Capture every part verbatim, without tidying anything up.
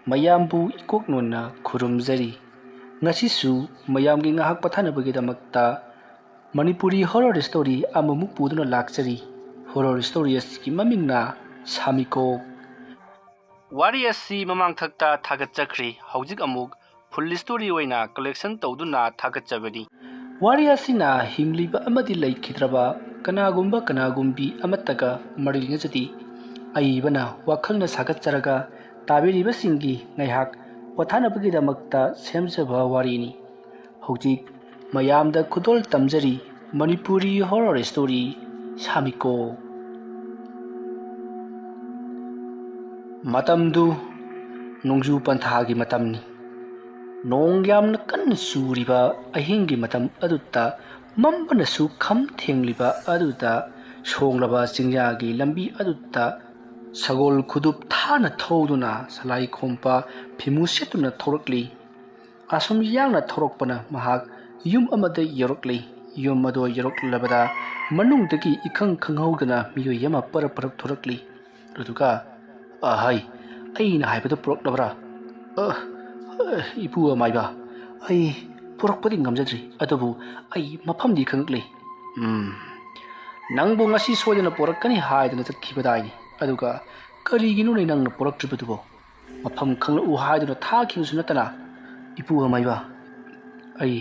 ꯃꯌꯥꯝꯕꯨ ꯏꯀꯣꯛ ꯅꯣꯟꯅ ꯈꯨꯔꯨꯝꯖꯔꯤ꯫ ꯉꯁꯤꯁꯨ ꯃꯌꯥꯝꯒꯤ ꯉꯥꯏꯍꯥꯛ ꯄꯣꯊꯥꯅꯕꯒꯤꯗꯃꯛꯇ ꯃꯅꯤꯄꯨꯔꯤ horror story ꯑꯃꯃꯨꯛ ꯄꯨꯗꯨꯅ ꯂꯥꯛꯆꯔꯤ꯫ Horror story ꯑꯁꯤꯒꯤ ꯃꯃꯤꯡꯅ ꯁꯥꯃꯤꯀꯣꯛ꯫ ꯋꯥꯔꯤ ꯑꯁꯤ ꯃꯃꯥꯡꯊꯛꯇ ꯊꯥꯒꯠꯆꯈ꯭ꯔꯦ꯫ ꯍꯧꯖꯤꯛ ꯑꯃꯨꯛ full story ꯑꯣꯏꯅ collection ꯇꯧꯗꯨꯅ ꯊꯥꯒꯠꯆꯕꯅꯤ꯫ ꯋꯥꯔꯤ ꯑꯁꯤꯅ ꯍꯤꯡꯂꯤꯕ ꯑꯃꯗꯤ ꯂꯩꯈꯤꯗ꯭ꯔꯕ ꯀꯅꯥꯒꯨꯝꯕ ꯀꯅꯥꯒꯨꯝꯕꯤ ꯑꯃꯠꯇꯒ ꯃꯔꯤ ꯂꯩꯅꯖꯗꯦ꯫ ꯑꯏꯕꯅ ꯋꯥꯈꯜꯅ ꯁꯥꯒꯠꯆꯔꯒ ꯇꯥꯕꯤꯔꯤꯕꯁꯤꯡꯒꯤ ꯉꯥꯏꯍꯥꯛ ꯄꯣꯊꯥꯅꯕꯒꯤꯗꯃꯛꯇ ꯁꯦꯝꯖꯕ ꯋꯥꯔꯤꯅꯤ꯫ ꯍꯧꯖꯤꯛ ꯃꯌꯥꯝꯗ ꯈꯨꯗꯣꯜ ꯇꯝꯖꯔꯤ ꯃꯅꯤꯄꯨꯔꯤ horror story ꯁꯥꯃꯤꯀꯣ꯫ ꯃꯇꯝꯗꯨ ꯅꯣꯡꯖꯨ ꯄꯟꯊꯥꯒꯤ ꯃꯇꯝꯅꯤ꯫ ꯅꯣꯡ ꯌꯥꯝꯅ ꯀꯟꯅ ꯆꯨꯔꯤꯕ ꯑꯍꯤꯡꯒꯤ ꯃꯇꯝ ꯑꯗꯨꯗ, ꯃꯝꯕꯅꯁꯨ ꯈꯝ ꯊꯦꯡꯂꯤꯕ ꯑꯗꯨꯗ, ꯁꯣꯡꯂꯕ ꯆꯤꯡꯌꯥꯒꯤ ꯂꯝꯕꯤ ꯑꯗꯨꯗ ꯁꯒꯣꯜ ꯈꯨꯗꯨꯞ ꯊꯥꯅ ꯊꯧꯗꯨꯅ ꯁꯂꯥꯏ ꯈꯣꯝꯄ ꯐꯤꯃꯨ ꯁꯦꯠꯇꯨꯅ ꯊꯧꯔꯛꯂꯤ꯫ ꯑꯁꯨꯝ ꯌꯥꯡꯅ ꯊꯧꯔꯛꯄꯅ ꯃꯍꯥꯛ ꯌꯨꯝ ꯑꯃꯗ ꯌꯧꯔꯛꯂꯤ꯫ ꯌꯨꯝ ꯑꯗꯨ ꯌꯧꯔꯛꯂꯕꯗ ꯃꯅꯨꯡꯗꯒꯤ ꯏꯈꯪ ꯈꯪꯍꯧꯗꯅ ꯃꯤꯑꯣꯏ ꯑꯃ ꯄꯔꯞ ꯄꯔꯞ ꯊꯣꯔꯛꯂꯤ꯫ ꯑꯗꯨꯒ, "ꯑꯍꯩ, ꯑꯩꯅ ꯍꯥꯏꯕꯗꯨ ꯄꯨꯔꯛꯂꯕ꯭ꯔꯥ?" "ꯑ, ꯑ, ꯏꯄꯨ ꯑꯃꯥꯏꯕ, ꯑꯩ ꯄꯨꯔꯛꯄꯗꯤ ꯉꯝꯖꯗ꯭ꯔꯤ, ꯑꯗꯨꯕꯨ ꯑꯩ ꯃꯐꯝꯗꯤ ꯈꯪꯂꯛꯂꯤ꯫" "ꯎꯝ, ꯅꯪꯕꯨ ꯉꯁꯤ ꯁꯣꯏꯗꯅ ꯄꯨꯔꯛꯀꯅꯤ ꯍꯥꯏꯗꯨꯅ ꯆꯠꯈꯤꯕꯗꯥꯏꯅꯤ, ꯑꯗꯨꯒ ꯀꯔꯤꯒꯤꯅꯣꯅꯦ ꯅꯪꯅ ꯄꯨꯔꯛꯇ꯭ꯔꯤꯕꯗꯨꯕꯣ? ꯃꯐꯝ ꯈꯪꯂꯛꯎ ꯍꯥꯏꯗꯨꯅ ꯊꯥꯈꯤꯕꯁꯨ ꯅꯠꯇꯅ꯫" "ꯏꯄꯨ ꯑꯃꯥꯏꯕ, ꯑꯩ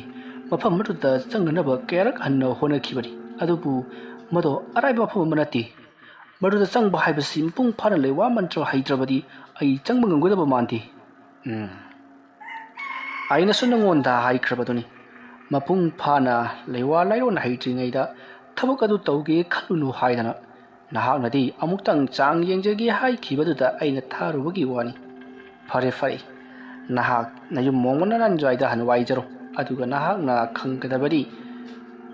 ꯃꯐꯝ ꯑꯗꯨꯗ ꯆꯪꯅꯅꯕ ꯀꯌꯥꯔꯛ ꯍꯟꯅ ꯍꯣꯠꯅꯈꯤꯕꯅꯤ, ꯑꯗꯨꯕꯨ ꯃꯗꯣ ꯑꯔꯥꯏꯕ ꯃꯐꯝ ꯑꯃ ꯅꯠꯇꯦ꯫ ꯃꯗꯨꯗ ꯆꯪꯕ ꯍꯥꯏꯕꯁꯤ ꯃꯄꯨꯡ ꯐꯥꯅ ꯂꯩꯋꯥ ꯃꯟꯇ꯭ꯔ ꯍꯩꯇ꯭ꯔꯕꯗꯤ ꯑꯩ ꯆꯪꯕ ꯉꯝꯒꯗꯕ ꯃꯥꯟꯗꯦ꯫" "ꯎꯝ, ꯑꯩꯅꯁꯨ ꯅꯉꯣꯟꯗ ꯍꯥꯏꯈ꯭ꯔꯕꯗꯨꯅꯤ, ꯃꯄꯨꯡ ꯐꯥꯅ ꯂꯩꯋꯥ ꯂꯥꯏꯔꯣꯟ ꯍꯩꯇ꯭ꯔꯤꯉꯩꯗ ꯊꯕꯛ ꯑꯗꯨ ꯇꯧꯒꯦ ꯈꯜꯂꯨꯅꯨ ꯍꯥꯏꯗꯅ꯫ ꯅꯍꯥꯛꯅꯗꯤ ꯑꯃꯨꯛꯇꯪ ꯆꯥꯡ ꯌꯦꯡꯖꯒꯦ ꯍꯥꯏꯈꯤꯕꯗꯨꯗ ꯑꯩꯅ ꯊꯥꯔꯨꯕꯒꯤ ꯋꯥꯅꯤ꯫ ꯐꯔꯦ, ꯐꯔꯦ, ꯅꯍꯥꯛ ꯅꯌꯨꯝ ꯃꯣꯡꯃ ꯅꯅꯥꯟꯖ꯭ꯋꯥꯏꯗ ꯍꯟꯋꯥꯏꯖꯔꯣ꯫ ꯑꯗꯨꯒ ꯅꯍꯥꯛꯅ ꯈꯪꯒꯗꯕꯗꯤ,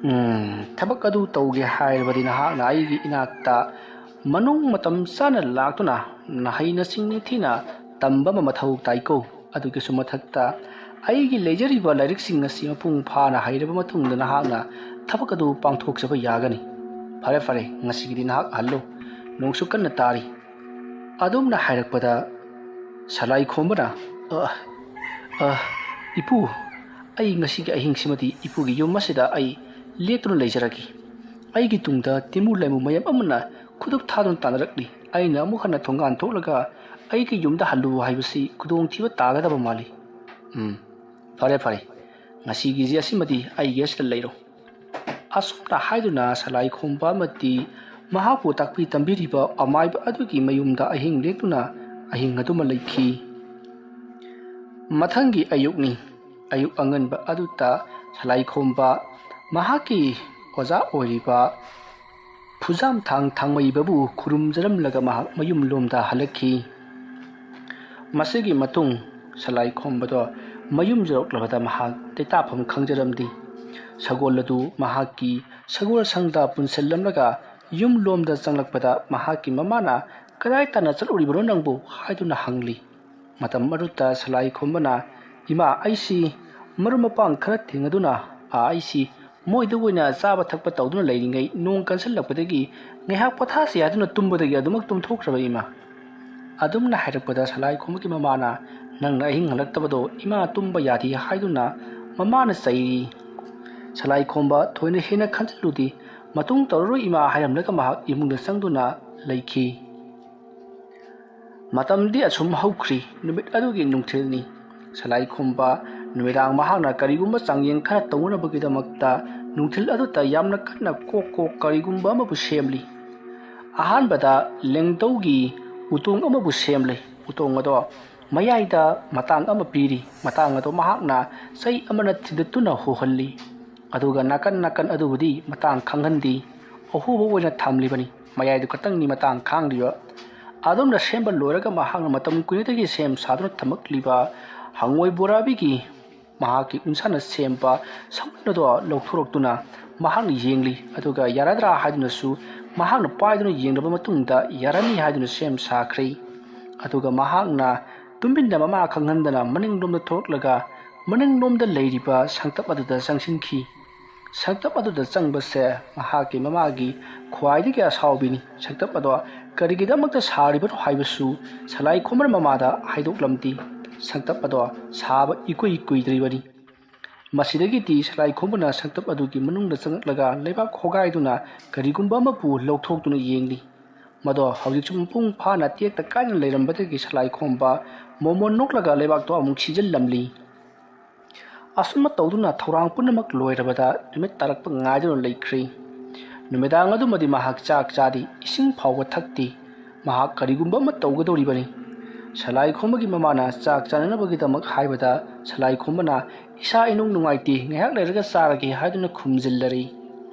ꯎꯝ, ꯊꯕꯛ ꯑꯗꯨ ꯇꯧꯒꯦ ꯍꯥꯏꯔꯕꯗꯤ ꯅꯍꯥꯛꯅ ꯑꯩꯒꯤ ꯏꯅꯥꯛꯇ ꯃꯅꯨꯡ ꯃꯇꯝ ꯆꯥꯅ ꯂꯥꯛꯇꯨꯅ ꯅꯍꯩ ꯅꯁꯤꯡ ꯅꯤꯡꯊꯤꯅ ꯇꯝꯕ ꯑꯃ ꯃꯊꯧ ꯇꯥꯏꯀꯣ꯫ ꯑꯗꯨꯒꯤꯁꯨ ꯃꯊꯛꯇ ꯑꯩꯒꯤ ꯂꯩꯖꯔꯤꯕ ꯂꯥꯏꯔꯤꯛꯁꯤꯡ ꯑꯁꯤ ꯃꯄꯨꯡ ꯐꯥꯅ ꯍꯩꯔꯕ ꯃꯇꯨꯡꯗ ꯅꯍꯥꯛꯅ ꯊꯕꯛ ꯑꯗꯨ ꯄꯥꯡꯊꯣꯛꯆꯕ ꯌꯥꯒꯅꯤ꯫ ꯐꯔꯦ, ꯐꯔꯦ, ꯉꯁꯤꯒꯤꯗꯤ ꯅꯍꯥꯛ ꯍꯜꯂꯨ꯫ ꯅꯣꯡꯁꯨ ꯀꯟꯅ ꯇꯥꯔꯤ꯫" ꯑꯗꯨꯝꯅ ꯍꯥꯏꯔꯛꯄꯗ ꯁꯂꯥꯏ ꯈꯣꯝꯕꯅ, "ꯑ, ꯑ, ꯏꯄꯨ, ꯑꯩ ꯉꯁꯤꯒꯤ ꯑꯍꯤꯡꯁꯤꯃꯗꯤ ꯏꯄꯨꯒꯤ ꯌꯨꯝ ꯑꯁꯤꯗ ꯑꯩ ꯂꯦꯛꯇꯨꯅ ꯂꯩꯖꯔꯒꯦ꯫ ꯑꯩꯒꯤ ꯇꯨꯡꯗ ꯇꯤꯃꯨ ꯂꯩꯃꯨ ꯃꯌꯥꯝ ꯑꯃꯅ ꯈꯨꯗꯨꯞ ꯊꯥꯗꯨꯅ ꯇꯥꯟꯅꯔꯛꯂꯤ꯫ ꯑꯩꯅ ꯑꯃꯨꯛ ꯍꯟꯅ ꯊꯣꯡꯒꯥꯟ ꯊꯣꯛꯂꯒ ꯑꯩꯒꯤ ꯌꯨꯝꯗ ꯍꯜꯂꯨ ꯍꯥꯏꯕꯁꯤ ꯈꯨꯗꯣꯡꯊꯤꯕ ꯇꯥꯒꯗꯕ ꯃꯥꯜꯂꯤ꯫ ꯎꯝ, ꯐꯔꯦ, ꯐꯔꯦ, ꯉꯁꯤꯒꯤꯁꯤ ꯑꯁꯤꯃꯗꯤ ꯑꯩꯒꯤ ꯑꯁꯤꯗ ꯂꯩꯔꯣ"꯫ ꯑꯁꯨꯝꯅ ꯍꯥꯏꯗꯨꯅ ꯁꯂꯥꯏ ꯈꯣꯝꯕ ꯑꯃꯗꯤ ꯃꯍꯥꯛꯄꯨ ꯇꯥꯛꯄꯤ ꯇꯝꯕꯤꯔꯤꯕ ꯑꯃꯥꯏꯕ ꯑꯗꯨꯒꯤ ꯃꯌꯨꯝꯗ ꯑꯍꯤꯡ ꯂꯦꯛꯇꯨꯅ ꯑꯍꯤꯡ ꯑꯗꯨꯃ ꯂꯩꯈꯤ꯫ ꯃꯊꯪꯒꯤ ꯑꯌꯨꯛꯅꯤ꯫ ꯑꯌꯨꯛ ꯑꯉꯟꯕ ꯑꯗꯨꯗ ꯁꯂꯥꯏ ꯈꯣꯝꯕ ꯃꯍꯥꯛꯀꯤ ꯑꯣꯖꯥ ꯑꯣꯏꯔꯤꯕ ꯐꯨꯖꯥꯝꯊꯥꯡ ꯊꯥꯡꯃꯩꯕꯕꯨ ꯈꯨꯔꯨꯝꯖꯔꯝꯂꯒ ꯃꯍꯥꯛ ꯃꯌꯨꯝ ꯂꯣꯝꯗ ꯍꯜꯂꯛꯈꯤ꯫ ꯃꯁꯤꯒꯤ ꯃꯇꯨꯡ ꯁꯂꯥꯏ ꯈꯣꯝꯕꯗꯣ ꯃꯌꯨꯝ ꯌꯧꯔꯛꯂꯕꯗ ꯃꯍꯥꯛ ꯂꯩꯇꯥꯐꯝ ꯈꯪꯖꯔꯝꯗꯦ꯫ ꯁꯒꯣꯜ ꯑꯗꯨ ꯃꯍꯥꯛꯀꯤ ꯁꯒꯣꯜ ꯁꯪꯗ ꯄꯨꯟꯁꯤꯜꯂꯝꯂꯒ ꯌꯨꯝ ꯂꯣꯝꯗ ꯆꯪꯂꯛꯄꯗ ꯃꯍꯥꯛꯀꯤ ꯃꯃꯥꯅ, "ꯀꯗꯥꯏ ꯇꯥꯟꯅ ꯆꯠꯂꯨꯔꯤꯕꯅꯣ ꯅꯪꯕꯨ?" ꯍꯥꯏꯗꯨꯅ ꯍꯪꯂꯤ꯫ ꯃꯇꯝ ꯑꯗꯨꯗ ꯁꯂꯥꯏ ꯈꯣꯝꯕꯅ, "ꯏꯃꯥ, ꯑꯩꯁꯤ ꯃꯔꯨꯞ ꯃꯄꯥꯡ ꯈꯔ ꯊꯦꯡꯅꯗꯨꯅ, ꯑꯥ, ꯑꯩꯁꯤ ꯃꯣꯏꯗ ꯑꯣꯏꯅ ꯆꯥꯕ ꯊꯛꯄ ꯇꯧꯗꯨꯅ ꯂꯩꯔꯤꯉꯩ ꯅꯣꯡ ꯀꯟꯁꯤꯜꯂꯛꯄꯗꯒꯤ ꯉꯥꯏꯍꯥꯛ ꯄꯣꯊꯥꯁꯤ ꯍꯥꯏꯗꯨꯅ ꯇꯨꯝꯕꯗꯒꯤ ꯑꯗꯨꯃꯛ ꯇꯨꯝꯊꯣꯛꯈ꯭ꯔꯕ ꯏꯃꯥ"꯫ ꯑꯗꯨꯝꯅ ꯍꯥꯏꯔꯛꯄꯗ ꯁꯂꯥꯏ ꯈꯣꯝꯕꯒꯤ ꯃꯃꯥꯅ, "ꯅꯪꯅ ꯑꯍꯤꯡ ꯍꯜꯂꯛꯇꯕꯗꯣ ꯏꯃꯥ ꯇꯨꯝꯕ ꯌꯥꯗꯦ" ꯍꯥꯏꯗꯨꯅ ꯃꯃꯥꯅ ꯆꯩꯔꯤ꯫ ꯁꯂꯥꯏ ꯈꯣꯝꯕ ꯊꯣꯏꯅ ꯍꯦꯟꯅ ꯈꯟꯖꯤꯜꯂꯨꯗꯦ꯫ "ꯃꯇꯨꯡ ꯇꯧꯔꯔꯣꯏ ꯏꯃꯥ" ꯍꯥꯏꯔꯝꯂꯒ ꯃꯍꯥꯛ ꯏꯃꯨꯡꯗ ꯆꯪꯗꯨꯅ ꯂꯩꯈꯤ꯫ ꯃꯇꯝꯗꯤ ꯑꯁꯨꯝ ꯍꯧꯈ꯭ꯔꯤ꯫ ꯅꯨꯃꯤꯠ ꯑꯗꯨꯒꯤ ꯅꯨꯡꯊꯤꯜꯅꯤ꯫ ꯁꯂꯥꯏ ꯈꯣꯝꯕ ꯅꯨꯃꯤꯗꯥꯡ ꯃꯍꯥꯛꯅ ꯀꯔꯤꯒꯨꯝꯕ ꯆꯥꯡꯌꯦꯡ ꯈꯔ ꯇꯧꯅꯅꯕꯒꯤꯗꯃꯛꯇ ꯅꯨꯡꯊꯤꯜ ꯑꯗꯨꯗ ꯌꯥꯝꯅ ꯀꯟꯅ ꯀꯣꯛ ꯀꯣꯛ ꯀꯔꯤꯒꯨꯝꯕ ꯑꯃꯕꯨ ꯁꯦꯝꯂꯤ꯫ ꯑꯍꯥꯟꯕꯗ ꯂꯦꯡꯗꯧꯒꯤ ꯎꯇꯣꯡ ꯑꯃꯕꯨ ꯁꯦꯝꯂꯤ꯫ ꯎꯇꯣꯡ ꯑꯗꯣ ꯃꯌꯥꯏꯗ ꯃꯇꯥꯡ ꯑꯃ ꯄꯤꯔꯤ꯫ ꯃꯇꯥꯡ ꯑꯗꯣ ꯃꯍꯥꯛꯅ ꯆꯩ ꯑꯃꯅ ꯊꯤꯟꯗꯠꯇꯨꯅ ꯍꯣꯍꯜꯂꯤ꯫ ꯑꯗꯨꯒ ꯅꯥꯀꯟ ꯅꯥꯀꯟ ꯑꯗꯨꯕꯨꯗꯤ ꯃꯇꯥꯡ ꯈꯥꯡꯍꯟꯗꯦ꯫ ꯑꯍꯣꯕ ꯑꯣꯏꯅ ꯊꯝꯂꯤꯕꯅꯤ꯫ ꯃꯌꯥꯏꯗꯨ ꯈꯛꯇꯪꯅꯤ ꯃꯇꯥꯡ ꯈꯥꯡꯂꯤꯕ꯫ ꯑꯗꯨꯝꯅ ꯁꯦꯝꯕ ꯂꯣꯏꯔꯒ ꯃꯍꯥꯛꯅ ꯃꯇꯝ ꯀꯨꯏꯅꯗꯒꯤ ꯁꯦꯝ ꯁꯥꯗꯨꯅ ꯊꯝꯃꯛꯂꯤꯕ ꯍꯪꯉꯣꯏ ꯕꯣꯔꯥꯕꯤꯒꯤ ꯃꯍꯥꯛꯀꯤ ꯎꯟꯁꯥꯅ ꯁꯦꯝꯕ ꯁꯒꯣꯜ ꯑꯗꯣ ꯂꯧꯊꯣꯔꯛꯇꯨꯅ ꯃꯍꯥꯛꯅ ꯌꯦꯡꯂꯤ꯫ ꯑꯗꯨꯒ ꯌꯥꯔꯗ꯭ꯔꯥ ꯍꯥꯏꯗꯨꯅꯁꯨ ꯃꯍꯥꯛꯅ ꯄꯥꯏꯗꯨꯅ ꯌꯦꯡꯂꯕ ꯃꯇꯨꯡꯗ ꯌꯥꯔꯅꯤ ꯍꯥꯏꯗꯨꯅ ꯁꯦꯝ ꯁꯥꯈ꯭ꯔꯦ꯫ ꯑꯗꯨꯒ ꯃꯍꯥꯛꯅ ꯇꯨꯃꯤꯟꯅ ꯃꯃꯥ ꯈꯪꯍꯟꯗꯅ ꯃꯅꯤꯡꯂꯣꯝꯗ ꯊꯣꯛꯂꯒ ꯃꯅꯤꯡꯂꯣꯝꯗ ꯂꯩꯔꯤꯕ ꯁꯪꯇꯞ ꯑꯗꯨꯗ ꯆꯪꯁꯤꯟꯈꯤ꯫ ꯁꯪꯇꯞ ꯑꯗꯨꯗ ꯆꯪꯕꯁꯦ ꯃꯍꯥꯛꯀꯤ ꯃꯃꯥꯒꯤ ꯈ꯭ꯋꯥꯏꯗꯒꯤ ꯑꯁꯥꯎꯕꯤꯅꯤ꯫ ꯁꯪꯇꯞ ꯑꯗꯣ ꯀꯔꯤꯒꯤꯗꯃꯛꯇ ꯁꯥꯔꯤꯕꯅꯣ ꯍꯥꯏꯕꯁꯨ ꯁꯂꯥꯏ ꯈꯣꯝꯕꯅ ꯃꯃꯥꯗ ꯍꯥꯏꯗꯣꯛꯂꯝꯗꯦ꯫ ꯁꯪꯇꯞ ꯑꯗꯣ ꯁꯥꯕ ꯏꯀꯨꯏ ꯀꯨꯏꯗ꯭ꯔꯤꯕꯅꯤ꯫ ꯃꯁꯤꯗꯒꯤꯗꯤ ꯁꯂꯥꯏ ꯈꯣꯝꯕꯅ ꯁꯪꯇꯞ ꯑꯗꯨꯒꯤ ꯃꯅꯨꯡꯗ ꯆꯪꯂꯛꯂꯒ ꯂꯩꯕꯥꯛ ꯍꯣꯒꯥꯏꯗꯨꯅ ꯀꯔꯤꯒꯨꯝꯕ ꯑꯃꯕꯨ ꯂꯧꯊꯣꯛꯇꯨꯅ ꯌꯦꯡꯂꯤ꯫ ꯃꯗꯣ ꯍꯧꯖꯤꯛꯁꯨ ꯃꯄꯨꯡ ꯐꯥꯅ ꯇꯦꯛꯇ ꯀꯥꯏꯅ ꯂꯩꯔꯝꯕꯗꯒꯤ ꯁꯂꯥꯏ ꯈꯣꯝꯕ ꯃꯣꯃꯣꯟ ꯅꯣꯛꯂꯒ ꯂꯩꯕꯥꯛꯇꯣ ꯑꯃꯨꯛ ꯁꯤꯖꯤꯜꯂꯝꯂꯤ꯫ ꯑꯁꯨꯝꯅ ꯇꯧꯗꯨꯅ ꯊꯧꯔꯥꯡ ꯄꯨꯝꯅꯃꯛ ꯂꯣꯏꯔꯕꯗ ꯅꯨꯃꯤꯠ ꯇꯥꯔꯛꯄ ꯉꯥꯏꯗꯨꯅ ꯂꯩꯈ꯭ꯔꯦ꯫ ꯅꯨꯃꯤꯗꯥꯡ ꯑꯗꯨꯃꯗꯤ ꯃꯍꯥꯛ ꯆꯥꯛ ꯆꯥꯗꯦ, ꯏꯁꯤꯡ ꯐꯥꯎꯕ ꯊꯛꯇꯦ꯫ ꯃꯍꯥꯛ ꯀꯔꯤꯒꯨꯝꯕ ꯑꯃ ꯇꯧꯒꯗꯧꯔꯤꯕꯅꯤ꯫ ꯁꯂꯥꯏ ꯈꯣꯝꯕꯒꯤ ꯃꯃꯥꯅ ꯆꯥꯛ ꯆꯥꯅꯅꯕꯒꯤꯗꯃꯛ ꯍꯥꯏꯕꯗ ꯁꯂꯥꯏ ꯈꯣꯝꯕꯅ "ꯏꯁꯥ ꯏꯅꯨꯡ ꯅꯨꯡꯉꯥꯏꯇꯦ, ꯉꯥꯏꯍꯥꯛ ꯂꯩꯔꯒ ꯆꯥꯔꯒꯦ" ꯍꯥꯏꯗꯨꯅ ꯈꯨꯝꯖꯤꯜꯂꯔꯤ꯫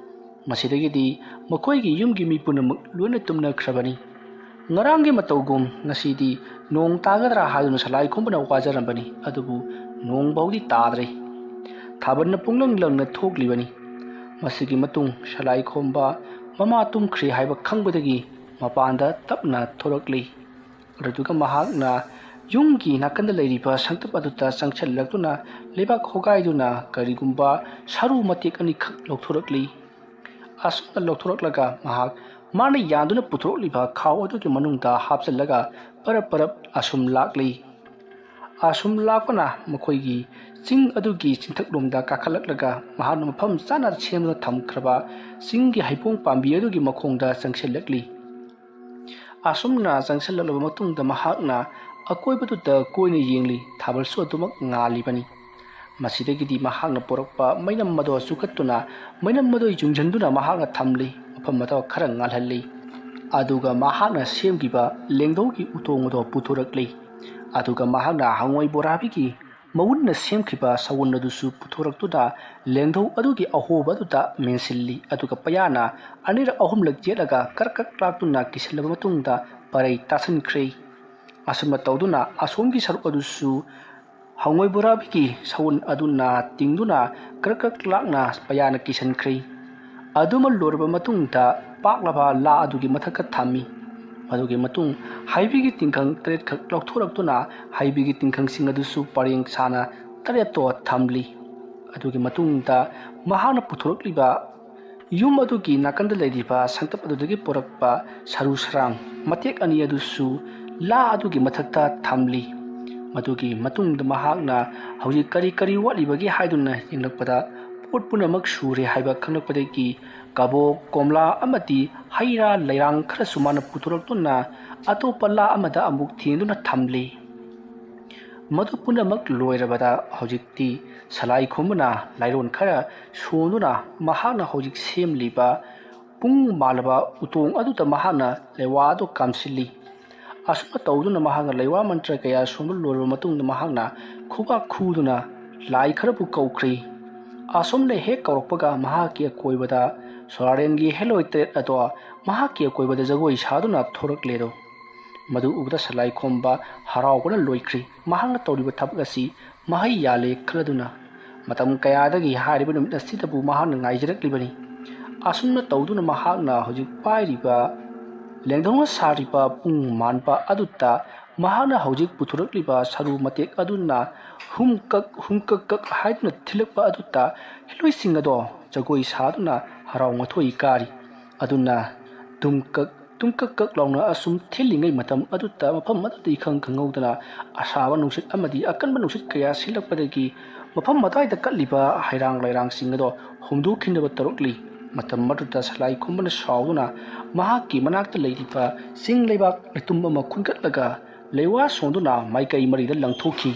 ꯃꯁꯤꯗꯒꯤꯗꯤ ꯃꯈꯣꯏꯒꯤ ꯌꯨꯝꯒꯤ ꯃꯤ ꯄꯨꯝꯅꯃꯛ ꯂꯣꯏꯅ ꯇꯨꯝꯅꯈ꯭ꯔꯕꯅꯤ꯫ ꯉꯔꯥꯡꯒꯤ ꯃꯇꯧꯒꯨꯝ ꯉꯁꯤꯗꯤ ꯅꯣꯡ ꯇꯥꯒꯗ꯭ꯔꯥ ꯍꯥꯏꯗꯨꯅ ꯁꯂꯥꯏ ꯈꯣꯝꯕꯅ ꯋꯥꯖꯔꯝꯕꯅꯤ, ꯑꯗꯨꯕꯨ ꯅꯣꯡ ꯐꯥꯎꯗꯤ ꯇꯥꯗ꯭ꯔꯦ꯫ ꯊꯥꯕꯜꯅ ꯄꯨꯡꯂꯪ ꯂꯪꯅ ꯊꯣꯛꯂꯤꯕꯅꯤ꯫ ꯃꯁꯤꯒꯤ ꯃꯇꯨꯡ ꯁꯂꯥꯏ ꯈꯣꯝꯕ ꯃꯃꯥ ꯇꯨꯝꯈ꯭ꯔꯦ ꯍꯥꯏꯕ ꯈꯪꯕꯗꯒꯤ ꯃꯄꯥꯟꯗ ꯇꯞꯅ ꯊꯣꯔꯛꯂꯤ꯫ ꯑꯗꯨꯗꯨꯒ ꯃꯍꯥꯛꯅ ꯌꯨꯝꯒꯤ ꯅꯥꯀꯟꯗ ꯂꯩꯔꯤꯕ ꯁꯪꯇꯞ ꯑꯗꯨꯗ ꯆꯪꯁꯤꯜꯂꯛꯇꯨꯅ ꯂꯩꯕꯥꯛ ꯍꯣꯒꯥꯏꯗꯨꯅ ꯀꯔꯤꯒꯨꯝꯕ ꯁꯔꯨ ꯃꯇꯦꯛ ꯑꯅꯤꯈꯛ ꯂꯧꯊꯣꯔꯛꯂꯤ꯫ ꯑꯁꯨꯝꯅ ꯂꯧꯊꯣꯔꯛꯂꯒ ꯃꯍꯥꯛ ꯃꯥꯅ ꯌꯥꯟꯗꯨꯅ ꯄꯨꯊꯣꯔꯛꯂꯤꯕ ꯈꯥꯎ ꯑꯗꯨꯒꯤ ꯃꯅꯨꯡꯗ ꯍꯥꯞꯆꯤꯜꯂꯒ ꯄꯔꯞ ꯄꯔꯞ ꯑꯁꯨꯝ ꯂꯥꯛꯂꯤ꯫ ꯑꯁꯨꯝ ꯂꯥꯛꯄꯅ ꯃꯈꯣꯏꯒꯤ ꯆꯤꯡ ꯑꯗꯨꯒꯤ ꯆꯤꯡꯊꯛꯂꯣꯝꯗ ꯀꯥꯈꯠꯂꯛꯂꯒ ꯃꯍꯥꯛꯅ ꯃꯐꯝ ꯆꯥꯅ ꯁꯦꯝꯗꯨꯅ ꯊꯝꯈ꯭ꯔꯕ ꯆꯤꯡꯒꯤ ꯍꯩꯕꯣꯡ ꯄꯥꯝꯕꯤ ꯑꯗꯨꯒꯤ ꯃꯈꯣꯡꯗ ꯆꯪꯁꯤꯜꯂꯛꯂꯤ꯫ ꯑꯁꯨꯝꯅ ꯆꯪꯁꯤꯜꯂꯛꯂꯕ ꯃꯇꯨꯡꯗ ꯃꯍꯥꯛꯅ ꯑꯀꯣꯏꯕꯗꯨꯗ ꯀꯣꯏꯅ ꯌꯦꯡꯂꯤ꯫ ꯊꯥꯕꯜꯁꯨ ꯑꯗꯨꯃꯛ ꯉꯥꯜꯂꯤꯕꯅꯤ꯫ ꯃꯁꯤꯗꯒꯤꯗꯤ ꯃꯍꯥꯛꯅ ꯄꯨꯔꯛꯄ ꯃꯩꯅꯝ ꯑꯗꯣ ꯆꯨꯈꯠꯇꯨꯅ ꯃꯩꯅꯝ ꯑꯗꯣ ꯌꯨꯡꯁꯤꯟꯗꯨꯅ ꯃꯍꯥꯛꯅ ꯊꯝꯂꯤ꯫ ꯃꯐꯝ ꯑꯗꯣ ꯈꯔ ꯉꯥꯜꯍꯜꯂꯤ꯫ ꯑꯗꯨꯒ ꯃꯍꯥꯛꯅ ꯁꯦꯝꯈꯤꯕ ꯂꯦꯡꯗꯧꯒꯤ ꯎꯇꯣꯡ ꯑꯗꯣ ꯄꯨꯊꯣꯔꯛꯂꯤ꯫ ꯑꯗꯨꯒ ꯃꯍꯥꯛꯅ ꯍꯪꯉꯣꯏ ꯕꯣꯔꯥꯕꯤꯒꯤ ꯃꯎꯟꯅ ꯁꯦꯝꯈꯤꯕ ꯁꯎꯟ ꯑꯗꯨꯁꯨ ꯄꯨꯊꯣꯔꯛꯇꯨꯅ ꯂꯦꯡꯗꯧ ꯑꯗꯨꯒꯤ ꯑꯍꯣꯕ ꯑꯗꯨꯗ ꯃꯦꯟꯁꯤꯜꯂꯤ꯫ ꯑꯗꯨꯒ ꯄꯩꯌꯥꯅ ꯑꯅꯤꯔꯛ ꯑꯍꯨꯝꯂꯛ ꯌꯦꯠꯂꯒ ꯀ꯭ꯔꯛ ꯀ꯭ꯔꯛ ꯂꯥꯛꯇꯨꯅ ꯀꯤꯁꯤꯜꯂꯕ ꯃꯇꯨꯡꯗ ꯄꯔꯩ ꯇꯥꯁꯤꯟꯈ꯭ꯔꯦ꯫ ꯑꯁꯨꯝꯅ ꯇꯧꯗꯨꯅ ꯑꯁꯣꯝꯒꯤ ꯁꯔꯨꯛ ꯑꯗꯨꯁꯨ ꯍꯪꯉꯣꯏ ꯕꯣꯔꯥꯕꯤꯒꯤ ꯁꯎꯟ ꯑꯗꯨꯅ ꯇꯤꯡꯗꯨꯅ ꯀ꯭ꯔꯛ ꯀ꯭ꯔꯛ ꯂꯥꯛꯅ ꯄꯩꯌꯥꯅ ꯀꯤꯁꯤꯟꯈ꯭ꯔꯦ꯫ ꯑꯗꯨꯃ ꯂꯣꯏꯔꯕ ꯃꯇꯨꯡꯗ ꯄꯥꯛꯂꯕ ꯂꯥ ꯑꯗꯨꯒꯤ ꯃꯊꯛꯇ ꯊꯝꯃꯤ꯫ ꯃꯗꯨꯒꯤ ꯃꯇꯨꯡ ꯍꯩꯕꯤꯒꯤ ꯇꯤꯡꯈꯪ ꯇꯔꯦꯠꯈꯛ ꯂꯧꯊꯣꯔꯛꯇꯨꯅ ꯍꯩꯕꯤꯒꯤ ꯇꯤꯡꯈꯪꯁꯤꯡ ꯑꯗꯨꯁꯨ ꯄꯔꯦꯡ ꯁꯥꯅ ꯇꯔꯦꯠꯇꯣ ꯊꯝꯂꯤ꯫ ꯑꯗꯨꯒꯤ ꯃꯇꯨꯡꯗ ꯃꯍꯥꯛꯅ ꯄꯨꯊꯣꯔꯛꯂꯤꯕ ꯌꯨꯝ ꯑꯗꯨꯒꯤ ꯅꯥꯀꯟꯗ ꯂꯩꯔꯤꯕ ꯁꯪꯇꯞ ꯑꯗꯨꯗꯒꯤ ꯄꯨꯔꯛꯄ ꯁꯔꯨ ꯁꯔꯥꯡ ꯃꯇꯦꯛ ꯑꯅꯤ ꯑꯗꯨꯁꯨ ꯂꯥ ꯑꯗꯨꯒꯤ ꯃꯊꯛꯇ ꯊꯝꯂꯤ꯫ ꯃꯗꯨꯒꯤ ꯃꯇꯨꯡꯗ ꯃꯍꯥꯛꯅ ꯍꯧꯖꯤꯛ ꯀꯔꯤ ꯀꯔꯤ ꯋꯥꯠꯂꯤꯕꯒꯦ ꯍꯥꯏꯗꯨꯅ ꯌꯦꯡꯂꯛꯄꯗ, ꯄꯣꯠ ꯄꯨꯝꯅꯃꯛ ꯁꯨꯔꯦ ꯍꯥꯏꯕ ꯈꯪꯂꯛꯄꯗꯒꯤ ꯀꯕꯣꯛ, ꯀꯣꯝꯂꯥ ꯑꯃꯗꯤ ꯍꯩ ꯔꯥ ꯂꯩꯔꯥꯡ ꯈꯔꯁꯨ ꯃꯥꯅ ꯄꯨꯊꯣꯔꯛꯇꯨꯅ ꯑꯇꯣꯞꯄ ꯂꯥ ꯑꯃꯗ ꯑꯃꯨꯛ ꯊꯦꯡꯗꯨꯅ ꯊꯝꯂꯤ꯫ ꯃꯗꯨ ꯄꯨꯝꯅꯃꯛ ꯂꯣꯏꯔꯕꯗ ꯍꯧꯖꯤꯛꯇꯤ ꯁꯂꯥꯏ ꯈꯣꯝꯕꯅ ꯂꯥꯏꯔꯣꯟ ꯈꯔ ꯁꯣꯟꯗꯨꯅ ꯃꯍꯥꯛꯅ ꯍꯧꯖꯤꯛ ꯁꯦꯝꯂꯤꯕ ꯄꯨꯡ ꯃꯥꯜꯂꯕ ꯎꯇꯣꯡ ꯑꯗꯨꯗ ꯃꯍꯥꯛꯅ ꯂꯩꯋꯥ ꯑꯗꯨ ꯀꯥꯝꯁꯤꯜꯂꯤ꯫ ꯑꯁꯨꯝꯅ ꯇꯧꯗꯨꯅ ꯃꯍꯥꯛꯅ ꯂꯩꯋꯥ ꯃꯟꯇ꯭ꯔ ꯀꯌꯥ ꯁꯣꯟꯕ ꯂꯣꯏꯔꯕ ꯃꯇꯨꯡꯗ ꯃꯍꯥꯛꯅ ꯈꯨꯕꯥꯛ ꯈꯨꯗꯨꯅ ꯂꯥꯏ ꯈꯔꯕꯨ ꯀꯧꯈ꯭ꯔꯤ꯫ ꯑꯁꯨꯝꯅ ꯍꯦꯛ ꯀꯧꯔꯛꯄꯒ ꯃꯍꯥꯛꯀꯤ ꯑꯀꯣꯏꯕꯗ ꯁꯣꯔꯥꯔꯦꯟꯒꯤ ꯍꯦꯂꯣꯏ ꯇꯔꯦꯠ ꯑꯗꯣ ꯃꯍꯥꯛꯀꯤ ꯑꯀꯣꯏꯕꯗ ꯖꯒꯣꯏ ꯁꯥꯗꯨꯅ ꯊꯣꯔꯛꯂꯦꯗꯣ꯫ ꯃꯗꯨ ꯎꯕꯗ ꯁꯂꯥꯏ ꯈꯣꯝꯕ ꯍꯔꯥꯎꯕꯅ ꯂꯣꯏꯈ꯭ꯔꯤ꯫ ꯃꯍꯥꯛꯅ ꯇꯧꯔꯤꯕ ꯊꯕꯛ ꯑꯁꯤ ꯃꯍꯩ ꯌꯥꯜꯂꯦ ꯈꯜꯂꯗꯨꯅ ꯃꯇꯝ ꯀꯌꯥꯗꯒꯤ ꯍꯥꯏꯔꯤꯕ ꯅꯨꯃꯤꯠ ꯑꯁꯤꯗꯕꯨ ꯃꯍꯥꯛꯅ ꯉꯥꯏꯖꯔꯛꯂꯤꯕꯅꯤ꯫ ꯑꯁꯨꯝꯅ ꯇꯧꯗꯨꯅ ꯃꯍꯥꯛꯅ ꯍꯧꯖꯤꯛ ꯄꯥꯏꯔꯤꯕ ꯂꯦꯡꯗꯧꯅ ꯁꯥꯔꯤꯕ ꯄꯨꯡ ꯃꯥꯟꯕ ꯑꯗꯨꯗ ꯃꯍꯥꯛꯅ ꯍꯧꯖꯤꯛ ꯄꯨꯊꯣꯔꯛꯂꯤꯕ ꯁꯔꯨ ꯃꯇꯦꯛ ꯑꯗꯨꯅ ꯍꯨꯝꯀꯛ ꯍꯨꯝꯀꯛ ꯀꯛ ꯍꯥꯏꯗꯨꯅ ꯊꯤꯜꯂꯛꯄ ꯑꯗꯨꯗ ꯍꯤꯂꯣꯏꯁꯤꯡ ꯑꯗꯣ ꯖꯒꯣꯏ ꯁꯥꯗꯨꯅ ꯍꯔꯥꯎ ꯃꯊꯣꯏ ꯀꯥꯔꯤ꯫ ꯑꯗꯨꯅ ꯇꯨꯝꯀꯛ ꯇꯨꯝꯀꯛ ꯀꯛ ꯂꯥꯎꯅ ꯑꯁꯨꯝ ꯊꯤꯜꯂꯤꯉꯩ ꯃꯇꯝ ꯑꯗꯨꯗ ꯃꯐꯝ ꯑꯗꯨꯗ ꯏꯈꯪ ꯈꯪꯍꯧꯗꯅ ꯑꯁꯥꯕ ꯅꯨꯡꯁꯤꯠ ꯑꯃꯗꯤ ꯑꯀꯟꯕ ꯅꯨꯡꯁꯤꯠ ꯀꯌꯥ ꯁꯤꯠꯂꯛꯄꯗꯒꯤ ꯃꯐꯝ ꯑꯗꯨꯋꯥꯏꯗ ꯀꯠꯂꯤꯕ ꯍꯩꯔꯥꯡ ꯂꯩꯔꯥꯡꯁꯤꯡ ꯑꯗꯣ ꯍꯨꯝꯗꯣꯛꯈꯤꯅꯕ ꯇꯧꯔꯛꯂꯤ꯫ ꯃꯇꯝ ꯑꯗꯨꯗ ꯁꯂꯥꯏ ꯈꯣꯝꯕꯅ ꯁꯥꯎꯗꯨꯅ ꯃꯍꯥꯛꯀꯤ ꯃꯅꯥꯛꯇ ꯂꯩꯔꯤꯕ ꯆꯤꯡ ꯂꯩꯕꯥꯛ ꯂꯩꯇꯨꯝ ꯑꯃ ꯈꯨꯟꯒꯠꯂꯒ ꯂꯩꯋꯥ ꯁꯣꯟꯗꯨꯅ ꯃꯥꯏꯀꯩ ꯃꯔꯤꯗ ꯂꯪꯊꯣꯛꯈꯤ꯫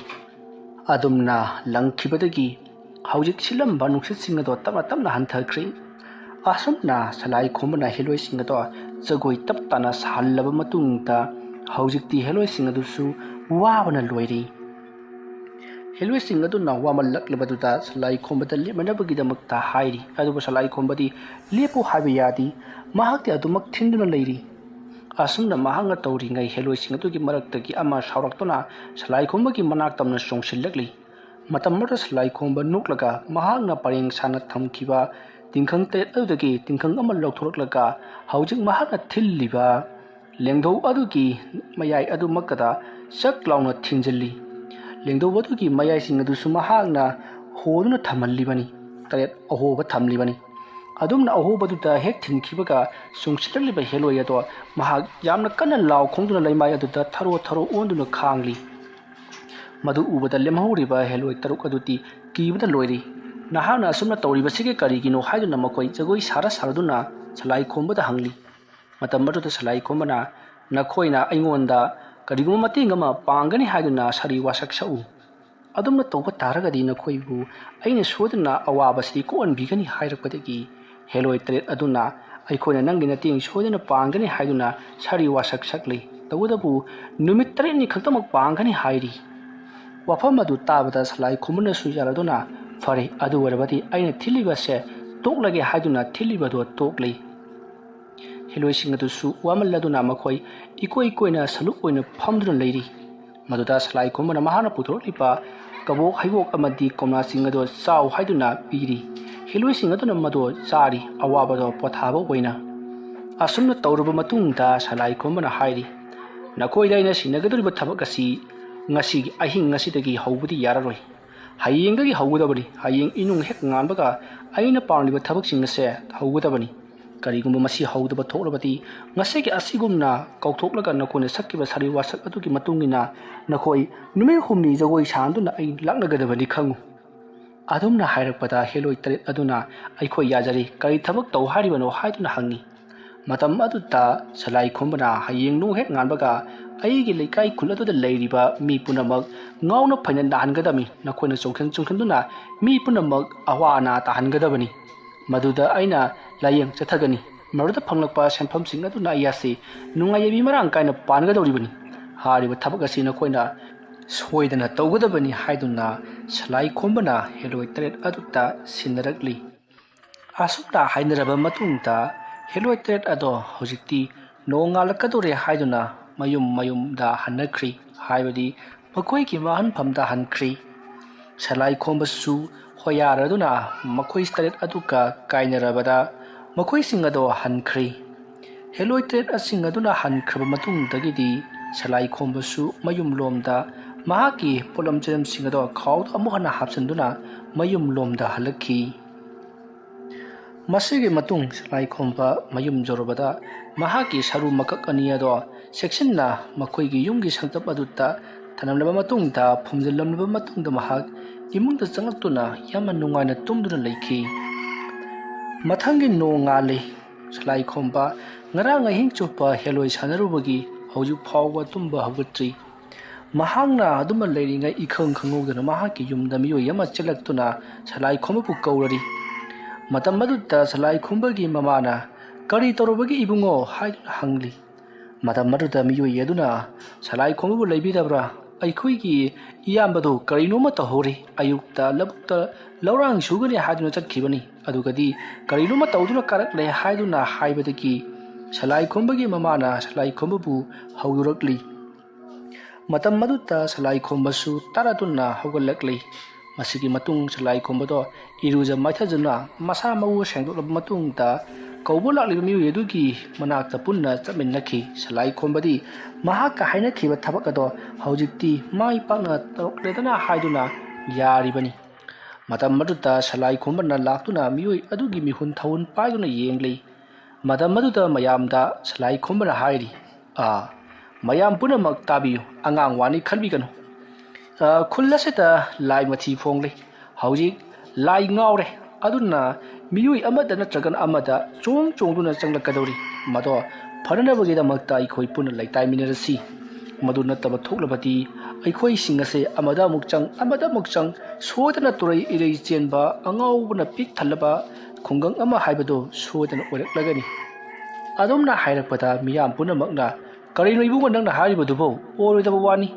ꯑꯗꯨꯝꯅ ꯂꯪꯈꯤꯕꯗꯒꯤ ꯍꯧꯖꯤꯛ ꯁꯤꯠꯂꯝꯕ ꯅꯨꯡꯁꯤꯠꯁꯤꯡ ꯑꯗꯣ ꯇꯞꯅ ꯇꯞꯅ ꯍꯟꯊꯈ꯭ꯔꯤ꯫ ꯑꯁꯨꯝꯅ ꯁꯂꯥꯏ ꯈꯣꯝꯕꯅ ꯍꯦꯂꯣꯏꯁꯤꯡ ꯑꯗꯣ ꯖꯒꯣꯏ ꯇꯞ ꯇꯥꯅ ꯁꯥꯍꯜꯂꯕ ꯃꯇꯨꯡꯗ ꯍꯧꯖꯤꯛꯇꯤ ꯍꯦꯂꯣꯏꯁꯤꯡ ꯑꯗꯨꯁꯨ ꯋꯥꯕꯅ ꯂꯣꯏꯔꯤ꯫ ꯍꯦꯂꯣꯏꯁꯤꯡ ꯑꯗꯨꯅ ꯋꯥꯃꯜꯂꯛꯂꯕꯗꯨꯗ ꯁꯂꯥꯏ ꯈꯣꯝꯕꯗ ꯂꯦꯞꯅꯅꯕꯒꯤꯗꯃꯛꯇ ꯍꯥꯏꯔꯤ꯫ ꯑꯗꯨꯕꯨ ꯁꯂꯥꯏ ꯈꯣꯝꯕꯗꯤ ꯂꯦꯞꯄꯨ ꯍꯥꯏꯕ ꯌꯥꯗꯦ꯫ ꯃꯍꯥꯛꯇꯤ ꯑꯗꯨꯃꯛ ꯊꯤꯟꯗꯨꯅ ꯂꯩꯔꯤ꯫ ꯑꯁꯨꯝꯅ ꯃꯍꯥꯛꯅ ꯇꯧꯔꯤꯉꯩ ꯍꯦꯂꯣꯏꯁꯤꯡ ꯑꯗꯨꯒꯤ ꯃꯔꯛꯇꯒꯤ ꯑꯃ ꯁꯥꯎꯔꯛꯇꯨꯅ ꯁꯂꯥꯏ ꯈꯣꯝꯕꯒꯤ ꯃꯅꯥꯛ ꯇꯝꯅ ꯆꯣꯡꯁꯤꯜꯂꯛꯂꯤ꯫ ꯃꯇꯝ ꯑꯗꯨꯗ ꯁꯂꯥꯏ ꯈꯣꯝꯕ ꯅꯣꯛꯂꯒ ꯃꯍꯥꯛꯅ ꯄꯔꯦꯡ ꯁꯥꯅ ꯊꯝꯈꯤꯕ ꯇꯤꯡꯈꯪ ꯇꯔꯦꯠ ꯑꯗꯨꯗꯒꯤ ꯇꯤꯡꯈꯪ ꯑꯃ ꯂꯧꯊꯣꯔꯛꯂꯒ ꯍꯧꯖꯤꯛ ꯃꯍꯥꯛꯅ ꯊꯤꯜꯂꯤꯕ ꯂꯦꯡꯗꯧ ꯑꯗꯨꯒꯤ ꯃꯌꯥꯏ ꯑꯗꯨꯃꯛꯀꯗ ꯆꯛ ꯂꯥꯎꯅ ꯊꯤꯟꯖꯤꯜꯂꯤ꯫ ꯂꯦꯡꯗꯧ ꯑꯗꯨꯒꯤ ꯃꯌꯥꯏꯁꯤꯡ ꯑꯗꯨꯁꯨ ꯃꯍꯥꯛꯅ ꯍꯣꯗꯨꯅ ꯊꯝꯍꯜꯂꯤꯕꯅꯤ꯫ ꯇꯔꯦꯠ ꯑꯍꯣꯕ ꯊꯝꯂꯤꯕꯅꯤ꯫ ꯑꯗꯨꯝꯅ ꯑꯍꯣꯕꯗꯨꯗ ꯍꯦꯛ ꯊꯤꯟꯈꯤꯕꯒ ꯆꯣꯡꯁꯤꯜꯂꯛꯂꯤꯕ ꯍꯦꯂꯣꯏ ꯑꯗꯣ ꯃꯍꯥꯛ ꯌꯥꯝꯅ ꯀꯟꯅ ꯂꯥꯎ ꯈꯣꯡꯗꯨꯅ ꯂꯩꯃꯥꯏ ꯑꯗꯨꯗ ꯊꯔꯣ ꯊꯔꯣ ꯑꯣꯟꯗꯨꯅ ꯈꯥꯡꯂꯤ꯫ ꯃꯗꯨ ꯎꯕꯗ ꯂꯦꯝꯍꯧꯔꯤꯕ ꯍꯦꯂꯣꯏ ꯇꯔꯨꯛ ꯑꯗꯨꯗꯤ ꯀꯤꯕꯅ ꯂꯣꯏꯔꯤ꯫ "ꯅꯍꯥꯛꯅ ꯑꯁꯨꯝꯅ ꯇꯧꯔꯤꯕꯁꯤꯒꯤ ꯀꯔꯤꯒꯤꯅꯣ?" ꯍꯥꯏꯗꯨꯅ ꯃꯈꯣꯏ ꯖꯒꯣꯏ ꯁꯥꯔ ꯁꯥꯔꯗꯨꯅ ꯁꯂꯥꯏ ꯈꯣꯝꯕꯗ ꯍꯪꯂꯤ꯫ ꯃꯇꯝ ꯑꯗꯨꯗ ꯁꯂꯥꯏ ꯈꯣꯝꯕꯅ, "ꯅꯈꯣꯏꯅ ꯑꯩꯉꯣꯟꯗ ꯀꯔꯤꯒꯨꯝꯕ ꯃꯇꯦꯡ ꯑꯃ ꯄꯥꯡꯒꯅꯤ ꯍꯥꯏꯗꯨꯅ ꯁꯥꯔꯤ ꯋꯥꯁꯛ ꯁꯛꯎ꯫ ꯑꯗꯨꯝꯅ ꯇꯧꯕ ꯇꯥꯔꯒꯗꯤ ꯅꯈꯣꯏꯕꯨ ꯑꯩꯅ ꯁꯣꯏꯗꯅ ꯑꯋꯥꯕꯁꯤꯗꯒꯤ ꯀꯣꯛꯍꯟꯕꯤꯒꯅꯤ" ꯍꯥꯏꯔꯛꯄꯗꯒꯤ ꯍꯦꯂꯣꯏ ꯇꯔꯦꯠ ꯑꯗꯨꯅ, "ꯑꯩꯈꯣꯏꯅ ꯅꯪꯒꯤ ꯃꯇꯦꯡ ꯁꯣꯏꯗꯅ ꯄꯥꯡꯒꯅꯤ" ꯍꯥꯏꯗꯨꯅ ꯁꯥꯔꯤ ꯋꯥꯁꯛ ꯁꯛꯂꯤ꯫ "ꯇꯧꯕꯇꯕꯨ ꯅꯨꯃꯤꯠ ꯇꯔꯦꯠꯅꯤ ꯈꯛꯇꯃꯛ ꯄꯥꯡꯒꯅꯤ" ꯍꯥꯏꯔꯤ꯫ ꯋꯥꯐꯝ ꯑꯗꯨ ꯇꯥꯕꯗ ꯁꯂꯥꯏ ꯈꯣꯝꯕꯅꯁꯨ ꯌꯥꯔꯗꯨꯅ, "ꯐꯔꯦ, ꯑꯗꯨ ꯑꯣꯏꯔꯕꯗꯤ ꯑꯩꯅ ꯊꯤꯜꯂꯤꯕꯁꯦ ꯇꯣꯛꯂꯒꯦ" ꯍꯥꯏꯗꯨꯅ ꯊꯤꯜꯂꯤꯕꯗꯣ ꯇꯣꯛꯂꯤ꯫ ꯍꯦꯂꯣꯏꯁꯤꯡ ꯑꯗꯨꯁꯨ ꯋꯥꯃꯜꯂꯗꯨꯅ ꯃꯈꯣꯏ ꯏꯀꯣꯏ ꯀꯣꯏꯅ ꯁꯂꯨꯛ ꯑꯣꯏꯅ ꯐꯝꯗꯨꯅ ꯂꯩꯔꯤ꯫ ꯃꯗꯨꯗ ꯁꯂꯥꯏ ꯈꯣꯝꯕꯅ ꯃꯍꯥꯛꯅ ꯄꯨꯊꯣꯔꯛꯂꯤꯕ ꯀꯕꯣꯛ ꯍꯩꯕꯣꯛ ꯑꯃꯗꯤ ꯀꯣꯝꯂꯥꯁꯤꯡ ꯑꯗꯨ ꯆꯥꯎ ꯍꯥꯏꯗꯨꯅ ꯄꯤꯔꯤ꯫ ꯍꯦꯂꯣꯏꯁꯤꯡ ꯑꯗꯨꯅ ꯃꯗꯨ ꯆꯥꯔꯤ, ꯑꯋꯥꯕꯗꯣ ꯄꯣꯊꯥꯕ ꯑꯣꯏꯅ꯫ ꯑꯁꯨꯝꯅ ꯇꯧꯔꯕ ꯃꯇꯨꯡꯗ ꯁꯂꯥꯏ ꯈꯣꯝꯕꯅ ꯍꯥꯏꯔꯤ, "ꯅꯈꯣꯏꯗ ꯑꯩꯅ ꯁꯤꯟꯅꯒꯗꯧꯔꯤꯕ ꯊꯕꯛ ꯑꯁꯤ ꯉꯁꯤꯒꯤ ꯑꯍꯤꯡ ꯑꯁꯤꯗꯒꯤ ꯍꯧꯕꯗꯤ ꯌꯥꯔꯔꯣꯏ꯫ ꯍꯌꯦꯡꯗꯒꯤ ꯍꯧꯒꯗꯕꯅꯤ꯫ ꯍꯌꯦꯡ ꯏꯅꯨꯡ ꯍꯦꯛ ꯉꯥꯟꯕꯒ ꯑꯩꯅ ꯄꯥꯝꯂꯤꯕ ꯊꯕꯛꯁꯤꯡ ꯑꯁꯦ ꯍꯧꯒꯗꯕꯅꯤ꯫ ꯀꯔꯤꯒꯨꯝꯕ ꯃꯁꯤ ꯍꯧꯗꯕ ꯊꯣꯛꯂꯕꯗꯤ ꯉꯁꯤꯒꯤ ꯑꯁꯤꯒꯨꯝꯅ ꯀꯧꯊꯣꯛꯂꯒ ꯅꯈꯣꯏꯅ ꯁꯛꯈꯤꯕ ꯁꯥꯔꯤ ꯋꯥꯁꯛ ꯑꯗꯨꯒꯤ ꯃꯇꯨꯡ ꯏꯟꯅ ꯅꯈꯣꯏ ꯅꯨꯃꯤꯠ ꯍꯨꯝꯅꯤ ꯖꯒꯣꯏ ꯁꯥꯗꯨꯅ ꯑꯩ ꯂꯥꯛꯅꯒꯗꯕꯅꯤ ꯈꯪꯉꯨ"꯫ ꯑꯗꯨꯝꯅ ꯍꯥꯏꯔꯛꯄꯗ ꯍꯦꯂꯣꯏ ꯇꯔꯦꯠ ꯑꯗꯨꯅ, "ꯑꯩꯈꯣꯏ ꯌꯥꯖꯔꯤ, ꯀꯔꯤ ꯊꯕꯛ ꯇꯧ ꯍꯥꯏꯔꯤꯕꯅꯣ?" ꯍꯥꯏꯗꯨꯅ ꯍꯪꯉꯤ꯫ ꯃꯇꯝ ꯑꯗꯨꯗ ꯁꯂꯥꯏ ꯈꯣꯝꯕꯅ, "ꯍꯌꯦꯡ ꯅꯣꯡ ꯍꯦꯛ ꯉꯥꯟꯕꯒ ꯑꯩꯒꯤ ꯂꯩꯀꯥꯏ ꯈꯨꯜ ꯑꯗꯨꯗ ꯂꯩꯔꯤꯕ ꯃꯤ ꯄꯨꯝꯅꯃꯛ ꯉꯥꯎꯅ ꯐꯩꯅ ꯅꯥꯍꯟꯒꯗꯕꯅꯤ꯫ ꯅꯈꯣꯏꯅ ꯆꯣꯡꯁꯤꯟ ꯆꯣꯡꯁꯤꯟꯗꯨꯅ ꯃꯤ ꯄꯨꯝꯅꯃꯛ ꯑꯋꯥ ꯑꯅꯥ ꯇꯥꯍꯟꯒꯗꯕꯅꯤ꯫ ꯃꯗꯨꯗ ꯑꯩꯅ ꯂꯥꯏꯌꯦꯡ ꯆꯠꯊꯒꯅꯤ꯫ ꯃꯗꯨꯗ ꯐꯪꯂꯛꯄ ꯁꯦꯟꯐꯝꯁꯤꯡ ꯑꯗꯨꯅ ꯑꯩ ꯑꯁꯤ ꯅꯨꯡꯉꯥꯏ ꯌꯥꯏꯕꯤ ꯃꯔꯥꯡ ꯀꯥꯏꯅ ꯄꯥꯟꯒꯗꯧꯔꯤꯕꯅꯤ꯫ ꯍꯥꯏꯔꯤꯕ ꯊꯕꯛ ꯑꯁꯤ ꯅꯈꯣꯏꯅ ꯁꯣꯏꯗꯅ ꯇꯧꯒꯗꯕꯅꯤ" ꯍꯥꯏꯗꯨꯅ ꯁꯂꯥꯏ ꯈꯣꯝꯕꯅ ꯍꯦꯂꯣꯏ ꯇꯔꯦꯠ ꯑꯗꯨꯗ ꯁꯤꯟꯅꯔꯛꯂꯤ꯫ ꯑꯁꯨꯝꯅ ꯍꯥꯏꯅꯔꯕ ꯃꯇꯨꯡꯗ ꯍꯦꯂꯣꯏ ꯇꯔꯦꯠ ꯑꯗꯣ ꯍꯧꯖꯤꯛꯇꯤ ꯅꯣꯡꯉꯥꯜꯂꯛꯀꯗꯧꯔꯦ ꯍꯥꯏꯗꯨꯅ ꯃꯌꯨꯝ ꯃꯌꯨꯝꯗ ꯍꯟꯅꯈ꯭ꯔꯤ, ꯍꯥꯏꯕꯗꯤ ꯃꯈꯣꯏꯒꯤ ꯃꯥꯡꯍꯟꯐꯝꯗ ꯍꯟꯈ꯭ꯔꯤ꯫ ꯁꯂꯥꯏ ꯈꯣꯝꯕꯁꯨ ꯍꯣꯌꯥꯔꯗꯨꯅ ꯃꯈꯣꯏ ꯇꯔꯦꯠ ꯑꯗꯨꯒ ꯀꯥꯏꯅꯔꯕꯗ ꯃꯈꯣꯏꯁꯤꯡ ꯑꯗꯣ ꯍꯟꯈ꯭ꯔꯤ꯫ ꯍꯦꯂꯣꯏ ꯇꯔꯦꯠ ꯑꯁꯤꯡ ꯑꯗꯨꯅ ꯍꯟꯈ꯭ꯔꯕ ꯃꯇꯨꯡꯗꯒꯤꯗꯤ ꯁꯂꯥꯏ ꯈꯣꯝꯕꯁꯨ ꯃꯌꯨꯝꯂꯣꯝꯗ ꯃꯍꯥꯛꯀꯤ ꯄꯣꯠꯂꯝ ꯆꯩꯂꯝꯁꯤꯡ ꯑꯗꯣ ꯈꯥꯎꯗ ꯑꯃꯨꯛ ꯍꯟꯅ ꯍꯥꯞꯆꯤꯟꯗꯨꯅ ꯃꯌꯨꯝꯂꯣꯝꯗ ꯍꯜꯂꯛꯈꯤ꯫ ꯃꯁꯤꯒꯤ ꯃꯇꯨꯡ ꯁꯂꯥꯏꯈꯣꯝꯕ ꯃꯌꯨꯝ ꯌꯧꯔꯕꯗ ꯃꯍꯥꯛꯀꯤ ꯁꯔꯨ ꯃꯀꯛ ꯑꯅꯤ ꯑꯗꯣ ꯆꯦꯛꯁꯤꯟꯅ ꯃꯈꯣꯏꯒꯤ ꯌꯨꯝꯒꯤ ꯁꯪꯆꯞ ꯑꯗꯨꯗ ꯊꯅꯝꯂꯕ ꯃꯇꯨꯡꯗ, ꯐꯨꯝꯖꯤꯜꯂꯝꯂꯕ ꯃꯇꯨꯡꯗ ꯃꯍꯥꯛ ꯏꯃꯨꯡꯗ ꯆꯪꯂꯛꯇꯨꯅ ꯌꯥꯝꯅ ꯅꯨꯡꯉꯥꯏꯅ ꯇꯨꯝꯗꯨꯅ ꯂꯩꯈꯤ꯫ ꯃꯊꯪꯒꯤ ꯅꯣꯡꯉꯥꯜꯂꯤ꯫ ꯁꯂꯥꯏꯈꯣꯝꯕ ꯉꯔꯥꯡ ꯑꯍꯤꯡ ꯆꯨꯞꯄ ꯍꯦꯂꯣꯏ ꯁꯥꯟꯅꯔꯨꯕꯒꯤ ꯍꯧꯖꯤꯛ ꯐꯥꯎꯕ ꯇꯨꯝꯕ ꯍꯧꯒꯠꯇ꯭ꯔꯤ꯫ ꯃꯍꯥꯛꯅ ꯑꯗꯨꯃ ꯂꯩꯔꯤꯉꯩ ꯏꯈꯪ ꯈꯪꯍꯧꯗꯅ ꯃꯍꯥꯛꯀꯤ ꯌꯨꯝꯗ ꯃꯤꯑꯣꯏ ꯑꯃ ꯆꯦꯜꯂꯛꯇꯨꯅ ꯁꯂꯥꯏꯈꯣꯝꯕꯕꯨ ꯀꯧꯔꯔꯤ꯫ ꯃꯇꯝ ꯑꯗꯨꯗ ꯁꯂꯥꯏꯈꯣꯝꯕꯒꯤ ꯃꯃꯥꯅ, "ꯀꯔꯤ ꯇꯧꯔꯕꯒꯦ ꯏꯕꯨꯡꯉꯣ?" ꯍꯥꯏꯗꯨꯅ ꯍꯪꯂꯤ꯫ ꯃꯇꯝ ꯑꯗꯨꯗ ꯃꯤꯑꯣꯏ ꯑꯗꯨꯅ, "ꯁꯂꯥꯏꯈꯣꯝꯕꯕꯨ ꯂꯩꯕꯤꯗꯕ꯭ꯔꯥ? ꯑꯩꯈꯣꯏꯒꯤ ꯏꯌꯥꯝꯕꯗꯨ ꯀꯔꯤꯅꯣꯃ ꯇꯧꯍꯧꯔꯦ꯫ ꯑꯌꯨꯛꯇ ꯂꯧꯕꯨꯛꯇ ꯂꯧꯔꯥꯡ ꯁꯨꯒꯅꯤ ꯍꯥꯏꯗꯨꯅ ꯆꯠꯈꯤꯕꯅꯤ꯫ ꯑꯗꯨꯒꯗꯤ ꯀꯔꯤꯅꯣꯃ ꯇꯧꯗꯨꯅ ꯀꯥꯔꯛꯂꯦ" ꯍꯥꯏꯗꯨꯅ ꯍꯥꯏꯕꯗꯒꯤ ꯁꯂꯥꯏꯈꯣꯝꯕꯒꯤ ꯃꯃꯥꯅ ꯁꯂꯥꯏꯈꯣꯝꯕꯕꯨ ꯍꯧꯗꯣꯔꯛꯂꯤ꯫ ꯃꯇꯝ ꯑꯗꯨꯗ ꯁꯂꯥꯏꯈꯣꯝꯕꯁꯨ ꯇꯥꯔꯗꯨꯅ ꯍꯧꯒꯠꯂꯛꯂꯤ꯫ ꯃꯁꯤꯒꯤ ꯃꯇꯨꯡ ꯁꯂꯥꯏꯈꯣꯝꯕꯗꯣ ꯏꯔꯨꯖ ꯃꯥꯏꯊꯗꯨꯅ ꯃꯁꯥ ꯃꯎ ꯁꯦꯡꯗꯣꯛꯂꯕ ꯃꯇꯨꯡꯗ ꯀꯧꯕ ꯂꯥꯛꯂꯤꯕ ꯃꯤꯑꯣꯏ ꯑꯗꯨꯒꯤ ꯃꯅꯥꯛꯇ ꯄꯨꯟꯅ ꯆꯠꯃꯤꯟꯅꯈꯤ꯫ ꯁꯂꯥꯏꯈꯣꯝꯕꯗꯤ ꯃꯍꯥꯛꯀ ꯍꯥꯏꯅꯈꯤꯕ ꯊꯕꯛ ꯑꯗꯣ ꯍꯧꯖꯤꯛꯇꯤ ꯃꯥꯏ ꯄꯥꯛꯅ ꯇꯧꯔꯛꯂꯦꯗꯅ ꯍꯥꯏꯗꯨꯅ ꯌꯥꯔꯤꯕꯅꯤ꯫ ꯃꯇꯝ ꯑꯗꯨꯗ ꯁꯂꯥꯏꯈꯣꯝꯕꯅ ꯂꯥꯛꯇꯨꯅ ꯃꯤꯑꯣꯏ ꯑꯗꯨꯒꯤ ꯃꯤꯍꯨꯟ ꯊꯥꯍꯨꯟ ꯄꯥꯏꯗꯨꯅ ꯌꯦꯡꯂꯤ꯫ ꯃꯇꯝ ꯑꯗꯨꯗ ꯃꯌꯥꯝꯗ ꯁꯂꯥꯏꯈꯣꯝꯕꯅ ꯍꯥꯏꯔꯤ, "ꯑꯥ, ꯃꯌꯥꯝ ꯄꯨꯝꯅꯃꯛ ꯇꯥꯕꯤꯌꯨ, ꯑꯉꯥꯡ ꯋꯥꯅꯤ ꯈꯟꯕꯤꯒꯅꯨ꯫ ꯑꯥ, ꯈꯨꯜ ꯑꯁꯤꯗ ꯂꯥꯏ ꯃꯊꯤ ꯐꯣꯡꯂꯦ꯫ ꯍꯧꯖꯤꯛ ꯂꯥꯏ ꯉꯥꯎꯔꯦ꯫ ꯑꯗꯨꯅ ꯃꯤꯑꯣꯏ ꯑꯃꯗ ꯅꯠꯇ꯭ꯔꯒꯅ ꯑꯃꯗ ꯆꯣꯡ ꯆꯣꯡꯗꯨꯅ ꯆꯪꯂꯛꯀꯗꯧꯔꯤ꯫ ꯃꯗꯣ ꯐꯅꯅꯕꯒꯤꯗꯃꯛꯇ ꯑꯩꯈꯣꯏ ꯄꯨꯟꯅ ꯂꯩꯇꯥꯏꯃꯤꯟꯅꯔꯁꯤ꯫ ꯃꯗꯨ ꯅꯠꯇꯕ ꯊꯣꯛꯂꯕꯗꯤ ꯑꯩꯈꯣꯏꯁꯤꯡ ꯑꯁꯦ ꯑꯃꯗ ꯑꯃꯨꯛ ꯆꯪ, ꯑꯃꯗ ꯑꯃꯨꯛ ꯆꯪ, ꯁꯣꯏꯗꯅ ꯇꯨꯔꯩ ꯏꯔꯩ ꯆꯦꯟꯕ, ꯑꯉꯥꯎꯕꯅ ꯄꯤꯛ ꯊꯜꯂꯕ ꯈꯨꯡꯒꯪ ꯑꯃ ꯍꯥꯏꯕꯗꯨ ꯁꯣꯏꯗꯅ ꯑꯣꯏꯔꯛꯂꯒꯅꯤ"꯫ ꯑꯗꯨꯝꯅ ꯍꯥꯏꯔꯛꯄꯗ ꯃꯤꯌꯥꯝ ꯄꯨꯝꯅꯃꯛꯅ, "ꯀꯔꯤꯅꯣ ꯏꯕꯨꯡꯉꯣ ꯅꯪꯅ ꯍꯥꯏꯔꯤꯕꯗꯨꯕꯨ? ꯑꯣꯏꯔꯣꯏꯗꯕ ꯋꯥꯅꯤ꯫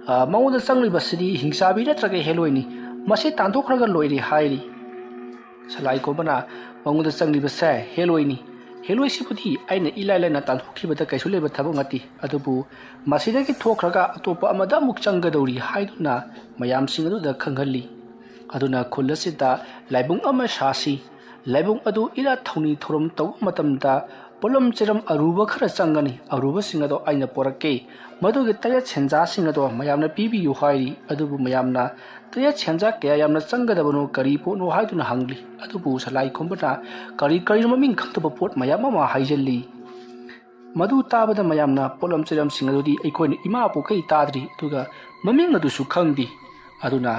ꯑ, ꯃꯉꯣꯟꯗ ꯆꯪꯂꯤꯕꯁꯤꯗꯤ ꯍꯤꯡꯆꯥꯕꯤ ꯅꯠꯇ꯭ꯔꯒ ꯍꯦꯂꯣꯏꯅꯤ꯫ ꯃꯁꯤ ꯇꯥꯟꯊꯣꯛꯈ꯭ꯔꯒ ꯂꯣꯏꯔꯦ" ꯍꯥꯏꯔꯤ꯫ ꯁꯂꯥꯏꯈꯣꯝꯕꯅ, "ꯃꯉꯣꯟꯗ ꯆꯪꯂꯤꯕꯁꯦ ꯍꯦꯂꯣꯏꯅꯤ꯫ ꯍꯦꯂꯣꯏꯁꯤꯕꯨꯗꯤ ꯑꯩꯅ ꯏꯂꯥꯏ ꯂꯥꯏꯅ ꯇꯥꯟꯊꯣꯛꯈꯤꯕꯗ ꯀꯩꯁꯨ ꯂꯩꯕ ꯊꯕꯛ ꯅꯠꯇꯦ꯫ ꯑꯗꯨꯕꯨ ꯃꯁꯤꯗꯒꯤ ꯊꯣꯛꯈ꯭ꯔꯒ ꯑꯇꯣꯞꯄ ꯑꯃꯗ ꯑꯃꯨꯛ ꯆꯪꯒꯗꯧꯔꯤ" ꯍꯥꯏꯗꯨꯅ ꯃꯌꯥꯝꯁꯤꯡ ꯑꯗꯨꯗ ꯈꯪꯍꯜꯂꯤ꯫ ꯑꯗꯨꯅ ꯈꯨꯜ ꯑꯁꯤꯗ ꯂꯥꯏꯕꯨꯡ ꯑꯃ ꯁꯥꯁꯤ꯫ ꯂꯥꯏꯕꯨꯡ ꯑꯗꯨ ꯏꯔꯥꯠ ꯊꯧꯅꯤ ꯊꯧꯔꯝ ꯇꯧꯕ ꯃꯇꯝꯗ ꯄꯣꯠꯂꯝ ꯆꯩꯔꯝ ꯑꯔꯨꯕ ꯈꯔ ꯆꯪꯒꯅꯤ, ꯑꯔꯨꯕꯁꯤꯡ ꯑꯗꯣ ꯑꯩꯅ ꯄꯣꯔꯛꯀꯦ꯫ ꯃꯗꯨꯒꯤ ꯇꯔꯦꯠ ꯁꯦꯟꯖꯥꯁꯤꯡ ꯑꯗꯣ ꯃꯌꯥꯝꯅ ꯄꯤꯕꯤꯌꯨ ꯍꯥꯏꯔꯤ꯫ ꯑꯗꯨꯕꯨ ꯃꯌꯥꯝꯅ ꯇꯔꯦꯠ ꯁꯦꯟꯖꯥ ꯀꯌꯥ ꯌꯥꯝꯅ ꯆꯪꯒꯗꯕꯅꯣ, ꯀꯔꯤ ꯄꯣꯠꯅꯣ ꯍꯥꯏꯗꯨꯅ ꯍꯪꯂꯤ꯫ ꯑꯗꯨꯕꯨ ꯁꯂꯥꯏ ꯈꯣꯝꯕꯅ ꯀꯔꯤ ꯀꯔꯤꯅꯣ ꯃꯃꯤꯡ ꯈꯪꯗꯕ ꯄꯣꯠ ꯃꯌꯥꯝ ꯑꯃ ꯍꯥꯏꯖꯤꯜꯂꯤ꯫ ꯃꯗꯨ ꯇꯥꯕꯗ ꯃꯌꯥꯝꯅ ꯄꯣꯠꯂꯝ ꯆꯩꯔꯝꯁꯤꯡ ꯑꯗꯨꯗꯤ ꯑꯩꯈꯣꯏꯅ ꯏꯃꯥ ꯄꯣꯛꯀꯩ ꯇꯥꯗ꯭ꯔꯤ, ꯑꯗꯨꯒ ꯃꯃꯤꯡ ꯑꯗꯨꯁꯨ ꯈꯪꯗꯦ꯫ ꯑꯗꯨꯅ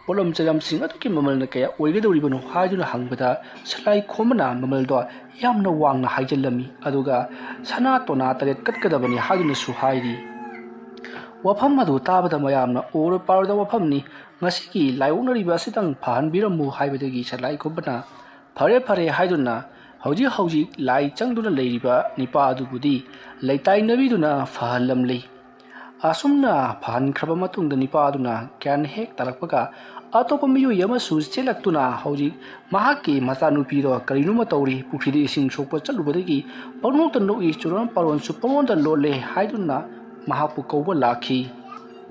ꯄꯣꯠꯂꯝ ꯆꯩꯔꯝꯁꯤꯡ ꯑꯗꯨꯒꯤ ꯃꯃꯜꯅ ꯀꯌꯥ ꯑꯣꯏꯒꯗꯧꯔꯤꯕꯅꯣ ꯍꯥꯏꯗꯨꯅ ꯍꯪꯕꯗ ꯁꯂꯥꯏ ꯈꯣꯝꯕꯅ ꯃꯃꯜꯗꯣ ꯌꯥꯝꯅ ꯋꯥꯡꯅ ꯍꯥꯏꯖꯤꯜꯂꯝꯃꯤ꯫ ꯑꯗꯨꯒ ꯁꯅꯥ ꯇꯣꯅꯥ ꯇꯔꯦꯠ ꯀꯠꯀꯗꯕꯅꯤ ꯍꯥꯏꯗꯨꯅꯁꯨ ꯍꯥꯏꯔꯤ꯫ ꯋꯥꯐꯝ ꯑꯗꯨ ꯇꯥꯕꯗ ꯃꯌꯥꯝꯅ ꯑꯣꯏꯔꯣꯏ ꯄꯥꯔꯣꯏꯗ ꯋꯥꯐꯝꯅꯤ, ꯉꯁꯤꯒꯤ ꯂꯥꯏꯑꯣꯛꯅꯔꯤꯕ ꯑꯁꯤꯇꯪ ꯐꯍꯟꯕꯤꯔꯝꯃꯨ ꯍꯥꯏꯕꯗꯒꯤ ꯁꯂꯥꯏ ꯈꯣꯝꯕꯅ ꯐꯔꯦ ꯐꯔꯦ ꯍꯥꯏꯗꯨꯅ ꯍꯧꯖꯤꯛ ꯍꯧꯖꯤꯛ ꯂꯥꯏ ꯆꯪꯗꯨꯅ ꯂꯩꯔꯤꯕ ꯅꯤꯄꯥ ꯑꯗꯨꯕꯨꯗꯤ ꯂꯩꯇꯥꯏꯅꯕꯤꯗꯨꯅ ꯐꯍꯜꯂꯝꯂꯤ꯫ ꯑꯁꯨꯝꯅ ꯐꯍꯟꯈ꯭ꯔꯕ ꯃꯇꯨꯡꯗ ꯅꯤꯄꯥ ꯑꯗꯨꯅ ꯒ꯭ꯌꯥꯟ ꯍꯦꯛ ꯇꯥꯔꯛꯄꯒ ꯑꯇꯣꯞꯄ ꯃꯤꯑꯣꯏ ꯑꯃꯁꯨ ꯆꯦꯜꯂꯛꯇꯨꯅ ꯍꯧꯖꯤꯛ ꯃꯍꯥꯛꯀꯤ ꯃꯆꯥꯅꯨꯄꯤꯗꯣ ꯀꯔꯤꯅꯣꯃ ꯇꯧꯔꯤ, ꯄꯨꯈ꯭ꯔꯤꯗ ꯏꯁꯤꯡ ꯁꯣꯛꯄ ꯆꯠꯂꯨꯕꯗꯒꯤ ꯄꯪꯅꯣꯛꯇ ꯅꯣꯛꯏ, ꯆꯨꯔꯣꯟ ꯄꯥꯔꯣꯟꯁꯨ ꯄꯪꯂꯣꯟꯗ ꯂꯣꯜꯂꯦ ꯍꯥꯏꯗꯨꯅ ꯃꯍꯥꯛꯄꯨ ꯀꯧꯕ ꯂꯥꯛꯈꯤ꯫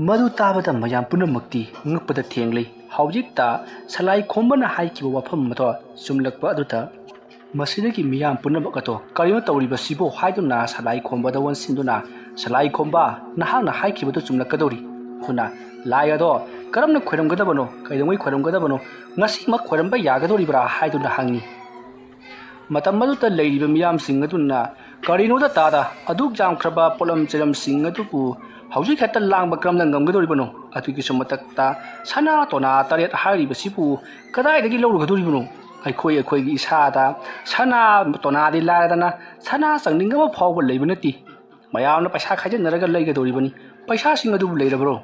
ꯃꯗꯨ ꯇꯥꯕꯗ ꯃꯌꯥꯝ ꯄꯨꯝꯅꯃꯛꯇꯤ ꯉꯛꯄꯗ ꯊꯦꯡꯂꯤ꯫ ꯍꯧꯖꯤꯛꯇ ꯁꯂꯥꯏ ꯈꯣꯝꯕꯅ ꯍꯥꯏꯈꯤꯕ ꯋꯥꯐꯝ ꯑꯗꯣ ꯆꯨꯝꯂꯛꯄ ꯑꯗꯨꯗ ꯃꯁꯤꯗꯒꯤ ꯃꯤꯌꯥꯝ ꯄꯨꯝꯅꯃꯛ ꯑꯗꯣ ꯀꯔꯤꯅꯣ ꯇꯧꯔꯤꯕꯁꯤꯕꯣ ꯍꯥꯏꯗꯨꯅ ꯁꯂꯥꯏ ꯈꯣꯝꯕꯗ ꯑꯣꯟꯁꯤꯟꯗꯨꯅ, "ꯁꯂꯥꯏ ꯈꯣꯝꯕ, ꯅꯍꯥꯛꯅ ꯍꯥꯏꯈꯤꯕꯗꯨ ꯆꯨꯝꯂꯛꯀꯗꯧꯔꯤ꯫ ꯑꯗꯨꯅ ꯂꯥꯏ ꯑꯗꯣ ꯀꯔꯝꯅ ꯈꯣꯏꯔꯝꯒꯗꯕꯅꯣ, ꯀꯩꯗꯧꯉꯩ ꯈꯣꯏꯔꯝꯒꯗꯕꯅꯣ, ꯉꯁꯤꯃꯛ ꯈꯣꯏꯔꯝꯕ ꯌꯥꯒꯗꯧꯔꯤꯕ꯭ꯔꯥ?" ꯍꯥꯏꯗꯨꯅ ꯍꯪꯉꯤ꯫ ꯃꯇꯝ ꯑꯗꯨꯗ ꯂꯩꯔꯤꯕ ꯃꯤꯌꯥꯝꯁꯤꯡ ꯑꯗꯨꯅ, "ꯀꯔꯤꯅꯣꯗ ꯇꯥꯗ, ꯑꯗꯨꯛ ꯌꯥꯝꯈ꯭ꯔꯕ ꯄꯣꯠꯂꯝ ꯆꯩꯔꯝꯁꯤꯡ ꯑꯗꯨꯕꯨ ꯍꯧꯖꯤꯛ ꯍꯦꯛꯇ ꯂꯥꯡꯕ ꯀꯔꯝꯅ ꯉꯝꯒꯗꯧꯔꯤꯕꯅꯣ? ꯑꯗꯨꯒꯤꯁꯨ ꯃꯊꯛꯇ ꯁꯅꯥ ꯇꯣꯅꯥ ꯇꯔꯦꯠ ꯍꯥꯏꯔꯤꯕꯁꯤꯕꯨ ꯀꯗꯥꯏꯗꯒꯤ ꯂꯧꯔꯨꯒꯗꯧꯔꯤꯕꯅꯣ? ꯑꯩꯈꯣꯏ ꯑꯩꯈꯣꯏꯒꯤ ꯏꯁꯥꯗ ꯁꯅꯥ ꯇꯣꯅꯥꯗꯤ ꯂꯥꯏꯔꯗꯅ ꯁꯅꯥ ꯆꯪꯅꯤꯡꯕ ꯑꯃ ꯐꯥꯎꯕ ꯂꯩꯕ ꯅꯠꯇꯦ꯫ ꯃꯌꯥꯝꯅ ꯄꯩꯁꯥ ꯈꯥꯏꯖꯤꯟꯅꯔꯒ ꯂꯩꯒꯗꯧꯔꯤꯕꯅꯤ꯫ ꯄꯩꯁꯥꯁꯤꯡ ꯑꯗꯨꯕꯨ ꯂꯩꯔꯕ꯭ꯔꯣ?"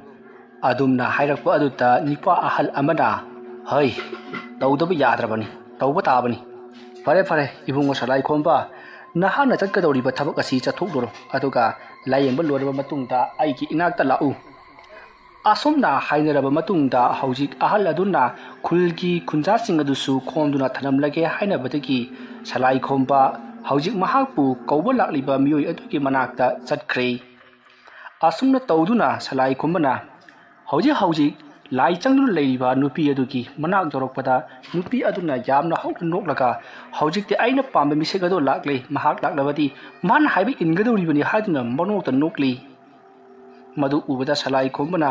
ꯑꯗꯨꯝꯅ ꯍꯥꯏꯔꯛꯄ ꯑꯗꯨꯗ ꯅꯤꯄꯥ ꯑꯍꯜ ꯑꯃꯅ, "ꯍꯩ, ꯇꯧꯗꯕ ꯌꯥꯗ꯭ꯔꯕꯅꯤ, ꯇꯧꯕ ꯇꯥꯕꯅꯤ꯫ ꯐꯔꯦ ꯐꯔꯦ, ꯏꯕꯨꯡꯉꯣ ꯁꯂꯥꯏ ꯈꯣꯝꯕ, ꯅꯍꯥꯛꯅ ꯆꯠꯀꯗꯧꯔꯤꯕ ꯊꯕꯛ ꯑꯁꯤ ꯆꯠꯊꯣꯛꯂꯨꯔꯣ, ꯑꯗꯨꯒ ꯂꯥꯏꯌꯦꯡꯕ ꯂꯣꯏꯔꯕ ꯃꯇꯨꯡꯗ ꯑꯩꯒꯤ ꯏꯅꯥꯛꯇ ꯂꯥꯛꯎ꯫" ꯑꯁꯨꯝꯅ ꯍꯥꯏꯅꯔꯕ ꯃꯇꯨꯡꯗ ꯍꯧꯖꯤꯛ ꯑꯍꯜ ꯑꯗꯨꯅ ꯈꯨꯜꯒꯤ ꯈꯨꯟꯖꯥꯁꯤꯡ ꯑꯗꯨꯁꯨ ꯈꯣꯝꯗꯨꯅ ꯊꯅꯝꯂꯒꯦ ꯍꯥꯏꯅꯕꯗꯒꯤ ꯁꯂꯥꯏ ꯈꯣꯝꯕ ꯍꯧꯖꯤꯛ ꯃꯍꯥꯛꯄꯨ ꯀꯧꯕ ꯂꯥꯛꯂꯤꯕ ꯃꯤꯑꯣꯏ ꯑꯗꯨꯒꯤ ꯃꯅꯥꯛꯇ ꯆꯠꯈ꯭ꯔꯦ꯫ ꯑꯁꯨꯝꯅ ꯇꯧꯗꯨꯅ ꯁꯂꯥꯏ ꯈꯣꯝꯕꯅ ꯍꯧꯖꯤꯛ ꯍꯧꯖꯤꯛ ꯂꯥꯏ ꯆꯪꯗꯨꯅ ꯂꯩꯔꯤꯕ ꯅꯨꯄꯤ ꯑꯗꯨꯒꯤ ꯃꯅꯥꯛ ꯌꯧꯔꯛꯄꯗ, ꯅꯨꯄꯤ ꯑꯗꯨꯅ ꯌꯥꯝꯅ ꯍꯧꯅ ꯅꯣꯛꯂꯒ, "ꯍꯧꯖꯤꯛꯇꯤ ꯑꯩꯅ ꯄꯥꯝꯕ ꯃꯤꯁꯛ ꯑꯗꯣ ꯂꯥꯛꯂꯦ, ꯃꯍꯥꯛ ꯂꯥꯛꯂꯕꯗꯤ ꯃꯥꯅ ꯍꯥꯏꯕ ꯏꯟꯒꯗꯧꯔꯤꯕꯅꯤ" ꯍꯥꯏꯗꯨꯅ ꯃꯅꯣꯛꯇ ꯅꯣꯛꯂꯤ꯫ ꯃꯗꯨ ꯎꯕꯗ ꯁꯂꯥꯏ ꯈꯣꯝꯕꯅ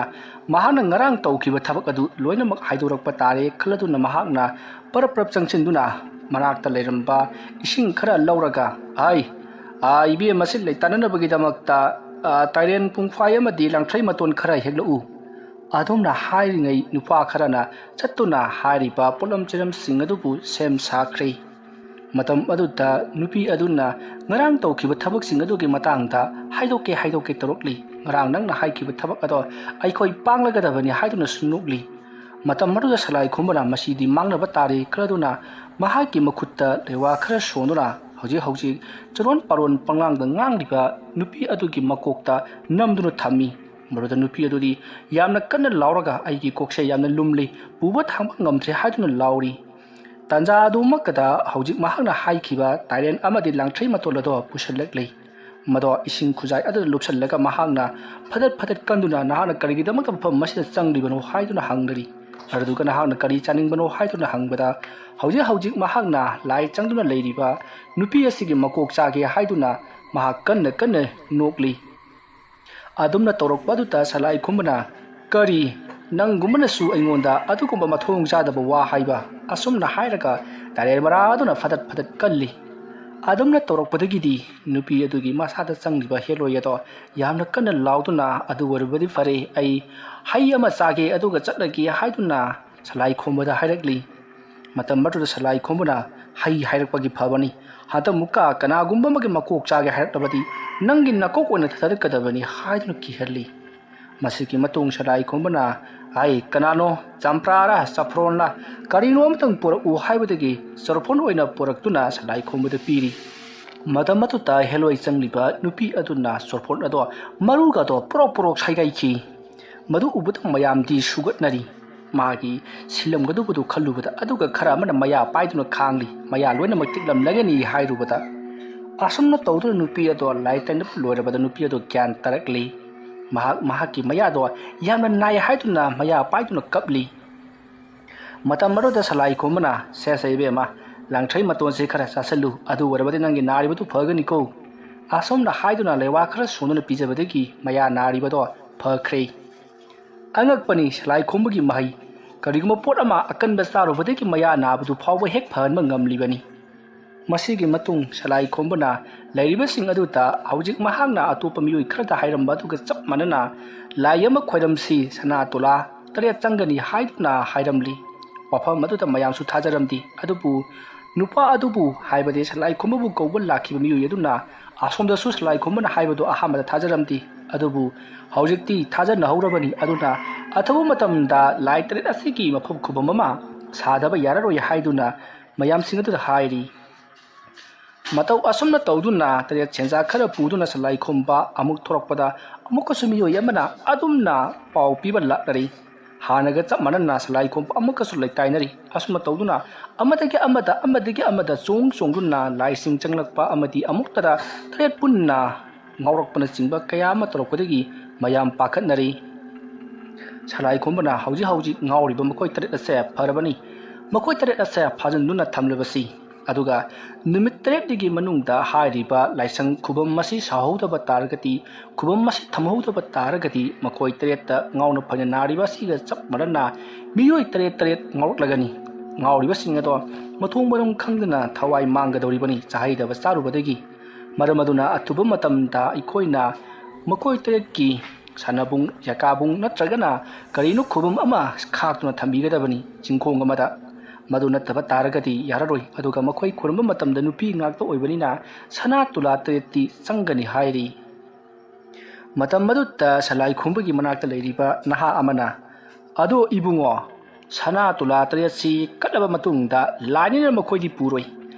ꯃꯍꯥꯛꯅ ꯉꯔꯥꯡ ꯇꯧꯈꯤꯕ ꯊꯕꯛ ꯑꯗꯨ ꯂꯣꯏꯅꯃꯛ ꯍꯥꯏꯗꯣꯔꯛꯄ ꯇꯥꯔꯦ ꯈꯜꯂꯗꯨꯅ, ꯃꯍꯥꯛꯅ ꯄꯔꯞ ꯄꯔꯞ ꯆꯪꯁꯤꯟꯗꯨꯅ ꯃꯅꯥꯛꯇ ꯂꯩꯔꯝꯕ ꯏꯁꯤꯡ ꯈꯔ ꯂꯧꯔꯒ, "ꯑꯥꯏ, ꯑꯥ, ꯏꯕꯦꯝ, ꯃꯁꯤ ꯂꯩꯇꯥꯅꯅꯕꯒꯤꯗꯃꯛꯇ, ꯑꯥ, ꯇꯥꯏꯔꯦꯟ ꯄꯨꯡꯐꯥꯏ ꯑꯃꯗꯤ ꯂꯥꯡꯊ꯭ꯔꯩ ꯃꯇꯣꯟ ꯈꯔ ꯍꯦꯛꯂꯛꯎ"꯫ ꯑꯗꯨꯝꯅ ꯍꯥꯏꯔꯤꯉꯩ ꯅꯨꯄꯥ ꯈꯔꯅ ꯆꯠꯇꯨꯅ ꯍꯥꯏꯔꯤꯕ ꯄꯣꯠꯂꯝ ꯆꯩꯔꯝꯁꯤꯡ ꯑꯗꯨꯕꯨ ꯁꯦꯝ ꯁꯥꯈ꯭ꯔꯦ꯫ ꯃꯇꯝ ꯑꯗꯨꯗ ꯅꯨꯄꯤ ꯑꯗꯨꯅ ꯉꯔꯥꯡ ꯇꯧꯈꯤꯕ ꯊꯕꯛꯁꯤꯡ ꯑꯗꯨꯒꯤ ꯃꯇꯥꯡꯗ ꯍꯥꯏꯗꯣꯛꯀꯦ ꯍꯥꯏꯗꯣꯛꯀꯦ ꯇꯧꯔꯛꯂꯤ꯫ "ꯉꯔꯥꯡ ꯅꯪꯅ ꯍꯥꯏꯈꯤꯕ ꯊꯕꯛ ꯑꯗꯣ ꯑꯩꯈꯣꯏ ꯄꯥꯡꯂꯒꯗꯕꯅꯤ" ꯍꯥꯏꯗꯨꯅꯁꯨ ꯅꯣꯛꯂꯤ꯫ ꯃꯇꯝ ꯑꯗꯨꯗ ꯁꯂꯥꯏ ꯈꯣꯝꯕꯅ ꯃꯁꯤꯗꯤ ꯃꯥꯡꯅꯕ ꯇꯥꯔꯦ ꯈꯜꯂꯗꯨꯅ ꯃꯍꯥꯛꯀꯤ ꯃꯈꯨꯠꯇ ꯂꯩꯋꯥ ꯈꯔ ꯁꯣꯟꯗꯨꯅ ꯍꯧꯖꯤꯛ ꯍꯧꯖꯤꯛ ꯆꯨꯔꯣꯟ ꯄꯥꯔꯣꯟ ꯄꯪꯂꯥꯡꯗ ꯉꯥꯡꯂꯤꯕ ꯅꯨꯄꯤ ꯑꯗꯨꯒꯤ ꯃꯀꯣꯛꯇ ꯅꯝꯗꯨꯅ ꯊꯝꯃꯤ꯫ ꯃꯗꯨꯗ ꯅꯨꯄꯤ ꯑꯗꯨꯗꯤ ꯌꯥꯝꯅ ꯀꯟꯅ ꯂꯥꯎꯔꯒ, "ꯑꯩꯒꯤ ꯀꯣꯛꯁꯦ ꯌꯥꯝꯅ ꯂꯨꯝꯂꯤ, ꯄꯨꯕ ꯊꯥꯡꯕ ꯉꯝꯗ꯭ꯔꯦ" ꯍꯥꯏꯗꯨꯅ ꯂꯥꯎꯔꯤ꯫ ꯇꯥꯟꯖꯥ ꯑꯗꯨꯃꯛꯇꯗ ꯍꯧꯖꯤꯛ ꯃꯍꯥꯛꯅ ꯍꯥꯏꯈꯤꯕ ꯇꯥꯏꯔꯦꯟ ꯑꯃꯗꯤ ꯂꯥꯡꯊ꯭ꯔꯩ ꯃꯇꯣꯜ ꯑꯗꯣ ꯄꯨꯁꯤꯜꯂꯛꯂꯤ꯫ ꯃꯗꯣ ꯏꯁꯤꯡ ꯈꯨꯖꯥꯏ ꯑꯗꯨꯗ ꯂꯨꯞꯁꯤꯜꯂꯒ ꯃꯍꯥꯛꯅ ꯐꯗꯠ ꯐꯗꯠ ꯀꯟꯗꯨꯅ, "ꯅꯍꯥꯛꯅ ꯀꯔꯤꯒꯤꯗꯃꯛꯇ ꯃꯐꯝ ꯑꯁꯤꯗ ꯆꯪꯂꯤꯕꯅꯣ?" ꯍꯥꯏꯗꯨꯅ ꯍꯪꯂꯔꯤ꯫ ꯑꯗꯨꯒ "ꯅꯍꯥꯛꯅ ꯀꯔꯤ ꯆꯥꯅꯤꯡꯕꯅꯣ?" ꯍꯥꯏꯗꯨꯅ ꯍꯪꯕꯗ, ꯍꯧꯖꯤꯛ ꯍꯧꯖꯤꯛ ꯃꯍꯥꯛꯅ ꯂꯥꯏ ꯆꯪꯗꯨꯅ ꯂꯩꯔꯤꯕ ꯅꯨꯄꯤ ꯑꯁꯤꯒꯤ ꯃꯀꯣꯛ ꯆꯥꯒꯦ ꯍꯥꯏꯗꯨꯅ ꯃꯍꯥꯛ ꯀꯟꯅ ꯀꯟꯅ ꯅꯣꯛꯂꯤ꯫ ꯑꯗꯨꯝꯅ ꯇꯧꯔꯛꯄ ꯑꯗꯨꯗ ꯁꯂꯥꯏ ꯈꯨꯝꯕꯅ, "ꯀꯔꯤ? ꯅꯪꯒꯨꯝꯕꯅꯁꯨ ꯑꯩꯉꯣꯟꯗ ꯑꯗꯨꯒꯨꯝꯕ ꯃꯊꯣꯡ ꯆꯥꯗꯕ ꯋꯥ ꯍꯥꯏꯕ?" ꯑꯁꯨꯝꯅ ꯍꯥꯏꯔꯒ ꯇꯥꯏꯔꯦꯟ ꯃꯔꯥ ꯑꯗꯨꯅ ꯐꯗꯠ ꯐꯗꯠ ꯀꯜꯂꯤ꯫ ꯑꯗꯨꯝꯅ ꯇꯧꯔꯛꯄꯗꯒꯤꯗꯤ ꯅꯨꯄꯤ ꯑꯗꯨꯒꯤ ꯃꯁꯥꯗ ꯆꯪꯂꯤꯕ ꯍꯦꯂꯣꯏ ꯑꯗꯣ ꯌꯥꯝꯅ ꯀꯟꯅ ꯂꯥꯎꯗꯨꯅ, "ꯑꯗꯨ ꯑꯣꯏꯔꯕꯗꯤ ꯐꯔꯦ, ꯑꯩ ꯍꯩ ꯑꯃ ꯆꯥꯒꯦ ꯑꯗꯨꯒ ꯆꯠꯂꯒꯦ" ꯍꯥꯏꯗꯨꯅ ꯁꯂꯥꯏ ꯈꯣꯝꯕꯗ ꯍꯥꯏꯔꯛꯂꯤ꯫ ꯃꯇꯝ ꯑꯗꯨꯗ ꯁꯂꯥꯏ ꯈꯣꯝꯕꯅ ꯍꯩ ꯍꯥꯏꯔꯛꯄꯒꯤ ꯐꯕꯅꯤ, ꯍꯟꯗꯛꯃꯨꯛꯀ ꯀꯅꯥꯒꯨꯝꯕ ꯑꯃꯒꯤ ꯃꯀꯣꯛ ꯆꯥꯒꯦ ꯍꯥꯏꯔꯛꯂꯕꯗꯤ ꯅꯪꯒꯤ ꯅꯀꯣꯛ ꯑꯣꯏꯅ ꯊꯥꯗꯔꯛꯀꯗꯕꯅꯤ ꯍꯥꯏꯗꯨꯅ ꯀꯤꯍꯜꯂꯤ꯫ ꯃꯁꯤꯒꯤ ꯃꯇꯨꯡ ꯁꯂꯥꯏ ꯈꯣꯝꯕꯅ, "ꯑꯩ ꯀꯅꯥꯅꯣ, ꯆꯝꯄ꯭ꯔꯥꯔ ꯆꯐ꯭ꯔꯣꯟꯂ ꯀꯔꯤꯅꯣ ꯑꯃꯇꯪ ꯄꯨꯔꯛꯎ" ꯍꯥꯏꯕꯗꯒꯤ ꯆꯐ꯭ꯔꯣꯟ ꯑꯣꯏꯅ ꯄꯨꯔꯛꯇꯨꯅ ꯁꯂꯥꯏ ꯈꯣꯝꯕꯗ ꯄꯤꯔꯤ꯫ ꯃꯇꯝ ꯑꯗꯨꯗ ꯍꯦꯂꯣꯏ ꯆꯪꯂꯤꯕ ꯅꯨꯄꯤ ꯑꯗꯨꯅ ꯆꯐ꯭ꯔꯣꯟ ꯑꯗꯣ ꯃꯔꯨꯒꯗꯣ ꯄꯣꯔꯣꯛ ꯄꯣꯔꯣꯛ ꯁꯥꯏꯒꯥꯏꯈꯤ꯫ ꯃꯗꯨ ꯎꯕꯗ ꯃꯌꯥꯝꯗꯤ ꯁꯨꯒꯠꯅꯔꯤ꯫ ꯃꯥꯒꯤ ꯁꯤꯜꯂꯝꯒꯗꯧꯕꯗꯨ ꯈꯜꯂꯨꯕꯗ, ꯑꯗꯨꯒ ꯈꯔ ꯑꯃꯅ ꯃꯌꯥ ꯄꯥꯏꯗꯨꯅ ꯈꯥꯡꯂꯤ꯫ ꯃꯌꯥ ꯂꯣꯏꯅꯃꯛ ꯇꯤꯛꯂꯝꯂꯒꯅꯤ ꯍꯥꯏꯔꯨꯕꯗ, ꯑꯁꯨꯝꯅ ꯇꯧꯗꯨꯅ ꯅꯨꯄꯤ ꯑꯗꯣ ꯂꯥꯏ ꯇꯩꯅꯕ ꯂꯣꯏꯔꯕꯗ ꯅꯨꯄꯤ ꯑꯗꯣ ꯒ꯭ꯌꯥꯟ ꯇꯥꯔꯛꯂꯤ꯫ ꯃꯍꯥꯛ ꯃꯍꯥꯛꯀꯤ ꯃꯌꯥꯗꯣ ꯌꯥꯝꯅ ꯅꯥꯏ ꯍꯥꯏꯗꯨꯅ ꯃꯌꯥ ꯄꯥꯏꯗꯨꯅ ꯀꯞꯂꯤ꯫ ꯃꯇꯝ ꯑꯗꯨꯗ ꯁꯂꯥꯏ ꯈꯣꯝꯕꯅ, "ꯁꯦ ꯁꯦ ꯏꯕꯦꯝꯃ, ꯂꯥꯡꯊ꯭ꯔꯩ ꯃꯇꯣꯟꯁꯤ ꯈꯔ ꯆꯥꯁꯤꯜꯂꯨ, ꯑꯗꯨ ꯑꯣꯏꯔꯕꯗꯤ ꯅꯪꯒꯤ ꯅꯥꯔꯤꯕꯗꯨ ꯐꯒꯅꯤꯀꯣ," ꯑꯁꯣꯝꯅ ꯍꯥꯏꯗꯨꯅ ꯂꯩꯋꯥ ꯈꯔ ꯁꯣꯟꯗꯨꯅ ꯄꯤꯖꯕꯗꯒꯤ ꯃꯌꯥ ꯅꯥꯔꯤꯕꯗꯣ ꯐꯈ꯭ꯔꯦ꯫ ꯑꯉꯛꯄꯅꯤ ꯁꯂꯥꯏ ꯈꯣꯝꯕꯒꯤ ꯃꯍꯩ꯫ ꯀꯔꯤꯒꯨꯝꯕ ꯄꯣꯠ ꯑꯃ ꯑꯀꯟꯕ ꯆꯥꯔꯨꯕꯗꯒꯤ ꯃꯌꯥ ꯅꯥꯕꯗꯨ ꯐꯥꯎꯕ ꯍꯦꯛ ꯐꯍꯟꯕ ꯉꯝꯂꯤꯕꯅꯤ꯫ ꯃꯁꯤꯒꯤ ꯃꯇꯨꯡ ꯁꯂꯥꯏ ꯈꯣꯝꯕꯅ ꯂꯩꯔꯤꯕꯁꯤꯡ ꯑꯗꯨꯗ ꯍꯧꯖꯤꯛ ꯃꯍꯥꯛꯅ ꯑꯇꯣꯞꯄ ꯃꯤꯑꯣꯏ ꯈꯔꯗ ꯍꯥꯏꯔꯝꯕ ꯑꯗꯨꯒ ꯆꯞ ꯃꯥꯟꯅꯅ ꯂꯥꯏ ꯑꯃ ꯈꯣꯏꯔꯝꯁꯤ, ꯁꯅꯥ ꯇꯣꯂꯥ ꯇꯔꯦꯠ ꯆꯪꯒꯅꯤ ꯍꯥꯏꯗꯨꯅ ꯍꯥꯏꯔꯝꯂꯤ꯫ ꯋꯥꯐꯝ ꯑꯗꯨꯗ ꯃꯌꯥꯝꯁꯨ ꯊꯥꯖꯔꯝꯗꯤ꯫ ꯑꯗꯨꯕꯨ ꯅꯨꯄꯥ ꯑꯗꯨꯕꯨ, ꯍꯥꯏꯕꯗꯤ ꯁꯂꯥꯏ ꯈꯣꯝꯕꯕꯨ ꯀꯧꯕ ꯂꯥꯛꯈꯤꯕ ꯃꯤꯑꯣꯏ ꯑꯗꯨꯅ ꯑꯁꯣꯝꯗꯁꯨ ꯁꯂꯥꯏ ꯈꯣꯝꯕꯅ ꯍꯥꯏꯕꯗꯨ ꯑꯍꯥꯟꯕꯗ ꯊꯥꯖꯔꯝꯗꯦ꯫ ꯑꯗꯨꯕꯨ ꯍꯧꯖꯤꯛꯇꯤ ꯊꯥꯖꯅꯍꯧꯔꯕꯅꯤ꯫ ꯑꯗꯨꯅ ꯑꯊꯨꯕ ꯃꯇꯝꯗ ꯂꯥꯏ ꯇꯔꯦꯠ ꯑꯁꯤꯒꯤ ꯃꯐꯝ ꯈꯨꯕꯝ ꯑꯃ ꯁꯥꯗꯕ ꯌꯥꯔꯔꯣꯏ ꯍꯥꯏꯗꯨꯅ ꯃꯌꯥꯝꯁꯤꯡ ꯑꯗꯨꯗ ꯍꯥꯏꯔꯤ꯫ ꯃꯇꯧ ꯑꯁꯨꯝꯅ ꯇꯧꯗꯨꯅ ꯇꯔꯦꯠ ꯁꯦꯟꯖꯥ ꯈꯔ ꯄꯨꯗꯨꯅ ꯁꯂꯥꯏ ꯈꯣꯝꯕ ꯑꯃꯨꯛ ꯊꯣꯔꯛꯄꯗ ꯑꯃꯨꯛꯀꯁꯨ ꯃꯤꯑꯣꯏ ꯑꯃꯅ ꯑꯗꯨꯝꯅ ꯄꯥꯎ ꯄꯤꯕ ꯂꯥꯛꯅꯔꯤ꯫ ꯍꯥꯟꯅꯒ ꯆꯞ ꯃꯥꯟꯅꯅ ꯁꯂꯥꯏ ꯈꯣꯝꯕ ꯑꯃꯨꯛꯀꯁꯨ ꯂꯩꯇꯥꯏꯅꯔꯤ꯫ ꯑꯁꯨꯝꯅ ꯇꯧꯗꯨꯅ ꯑꯃꯗꯒꯤ ꯑꯃꯗ, ꯑꯃꯗꯒꯤ ꯑꯃꯗ ꯆꯣꯡ ꯆꯣꯡꯗꯨꯅ ꯂꯥꯏꯁꯤꯡ ꯆꯪꯂꯛꯄ ꯑꯃꯗꯤ ꯑꯃꯨꯛꯇꯗ ꯇꯔꯦꯠ ꯄꯨꯟꯅ ꯉꯥꯎꯔꯛꯄꯅꯆꯤꯡꯕ ꯀꯌꯥ ꯑꯃ ꯇꯧꯔꯛꯄꯗꯒꯤ ꯃꯌꯥꯝ ꯄꯥꯈꯠꯅꯔꯤ꯫ ꯁꯂꯥꯏ ꯈꯣꯝꯕꯅ ꯍꯧꯖꯤꯛ ꯍꯧꯖꯤꯛ ꯉꯥꯎꯔꯤꯕ ꯃꯈꯣꯏ ꯇꯔꯦꯠ ꯑꯁꯦ ꯐꯔꯕꯅꯤ꯫ ꯃꯈꯣꯏ ꯇꯔꯦꯠ ꯑꯁꯦ ꯐꯥꯖꯤꯟꯗꯨꯅ ꯊꯝꯂꯕꯁꯤ꯫ ꯑꯗꯨꯒ ꯅꯨꯃꯤꯠ ꯇꯔꯦꯠꯅꯤꯒꯤ ꯃꯅꯨꯡꯗ ꯍꯥꯏꯔꯤꯕ ꯂꯥꯏꯁꯪ ꯈꯨꯕꯝ ꯑꯁꯤ ꯁꯥꯍꯧꯗꯕ ꯇꯥꯔꯒꯗꯤ, ꯈꯨꯕꯝ ꯑꯁꯤ ꯊꯝꯍꯧꯗꯕ ꯇꯥꯔꯒꯗꯤ, ꯃꯈꯣꯏ ꯇꯔꯦꯠꯇ ꯉꯥꯎꯅ ꯐꯩꯅ ꯅꯥꯔꯤꯕ ꯑꯁꯤꯒ ꯆꯞ ꯃꯥꯟꯅꯅ ꯃꯤꯑꯣꯏ ꯇꯔꯦꯠ ꯇꯔꯦꯠ ꯉꯥꯎꯔꯛꯂꯒꯅꯤ꯫ ꯉꯥꯎꯔꯤꯕꯁꯤꯡ ꯑꯗꯣ ꯃꯊꯣꯡ ꯃꯔꯝ ꯈꯪꯗꯅ ꯊꯋꯥꯏ ꯃꯥꯡꯒꯗꯧꯔꯤꯕꯅꯤ, ꯆꯥꯍꯩꯗꯕ ꯆꯥꯔꯨꯕꯗꯒꯤ꯫ ꯃꯔꯝ ꯑꯗꯨꯅ ꯑꯊꯨꯕ ꯃꯇꯝꯗ ꯑꯩꯈꯣꯏꯅ ꯃꯈꯣꯏ ꯇꯔꯦꯠꯀꯤ ꯁꯥꯟꯅꯕꯨꯡ, ꯌꯥꯀꯥꯕꯨꯡ ꯅꯠꯇ꯭ꯔꯒꯅ ꯀꯔꯤꯅꯣ ꯈꯨꯕꯝ ꯑꯃ ꯈꯥꯛꯇꯨꯅ ꯊꯝꯕꯤꯒꯗꯕꯅꯤ ꯆꯤꯡꯈꯣꯡ ꯑꯃꯗ꯫ ꯃꯗꯨ ꯅꯠꯇꯕ ꯇꯥꯔꯒꯗꯤ ꯌꯥꯔꯔꯣꯏ꯫ ꯑꯗꯨꯒ ꯃꯈꯣꯏ ꯈꯨꯔꯨꯝꯕ ꯃꯇꯝꯗ ꯅꯨꯄꯤ ꯉꯥꯛꯇ ꯑꯣꯏꯕꯅꯤꯅ ꯁꯅꯥ ꯇꯨꯂꯥ ꯇꯔꯦꯠꯇꯤ ꯆꯪꯒꯅꯤ ꯍꯥꯏꯔꯤ꯫ ꯃꯇꯝ ꯑꯗꯨꯗ ꯁꯂꯥꯏ ꯈꯨꯝꯕꯒꯤ ꯃꯅꯥꯛꯇ ꯂꯩꯔꯤꯕ ꯅꯍꯥ ꯑꯃꯅ, "ꯑꯗꯣ ꯏꯕꯨꯡꯉꯣ, ꯁꯅꯥ ꯇꯨꯂꯥ ꯇꯔꯦꯠꯁꯤ ꯀꯠꯂꯕ ꯃꯇꯨꯡꯗ ꯂꯥꯏꯅꯤꯅ ꯃꯈꯣꯏꯗꯤ ꯄꯨꯔꯣꯏ꯫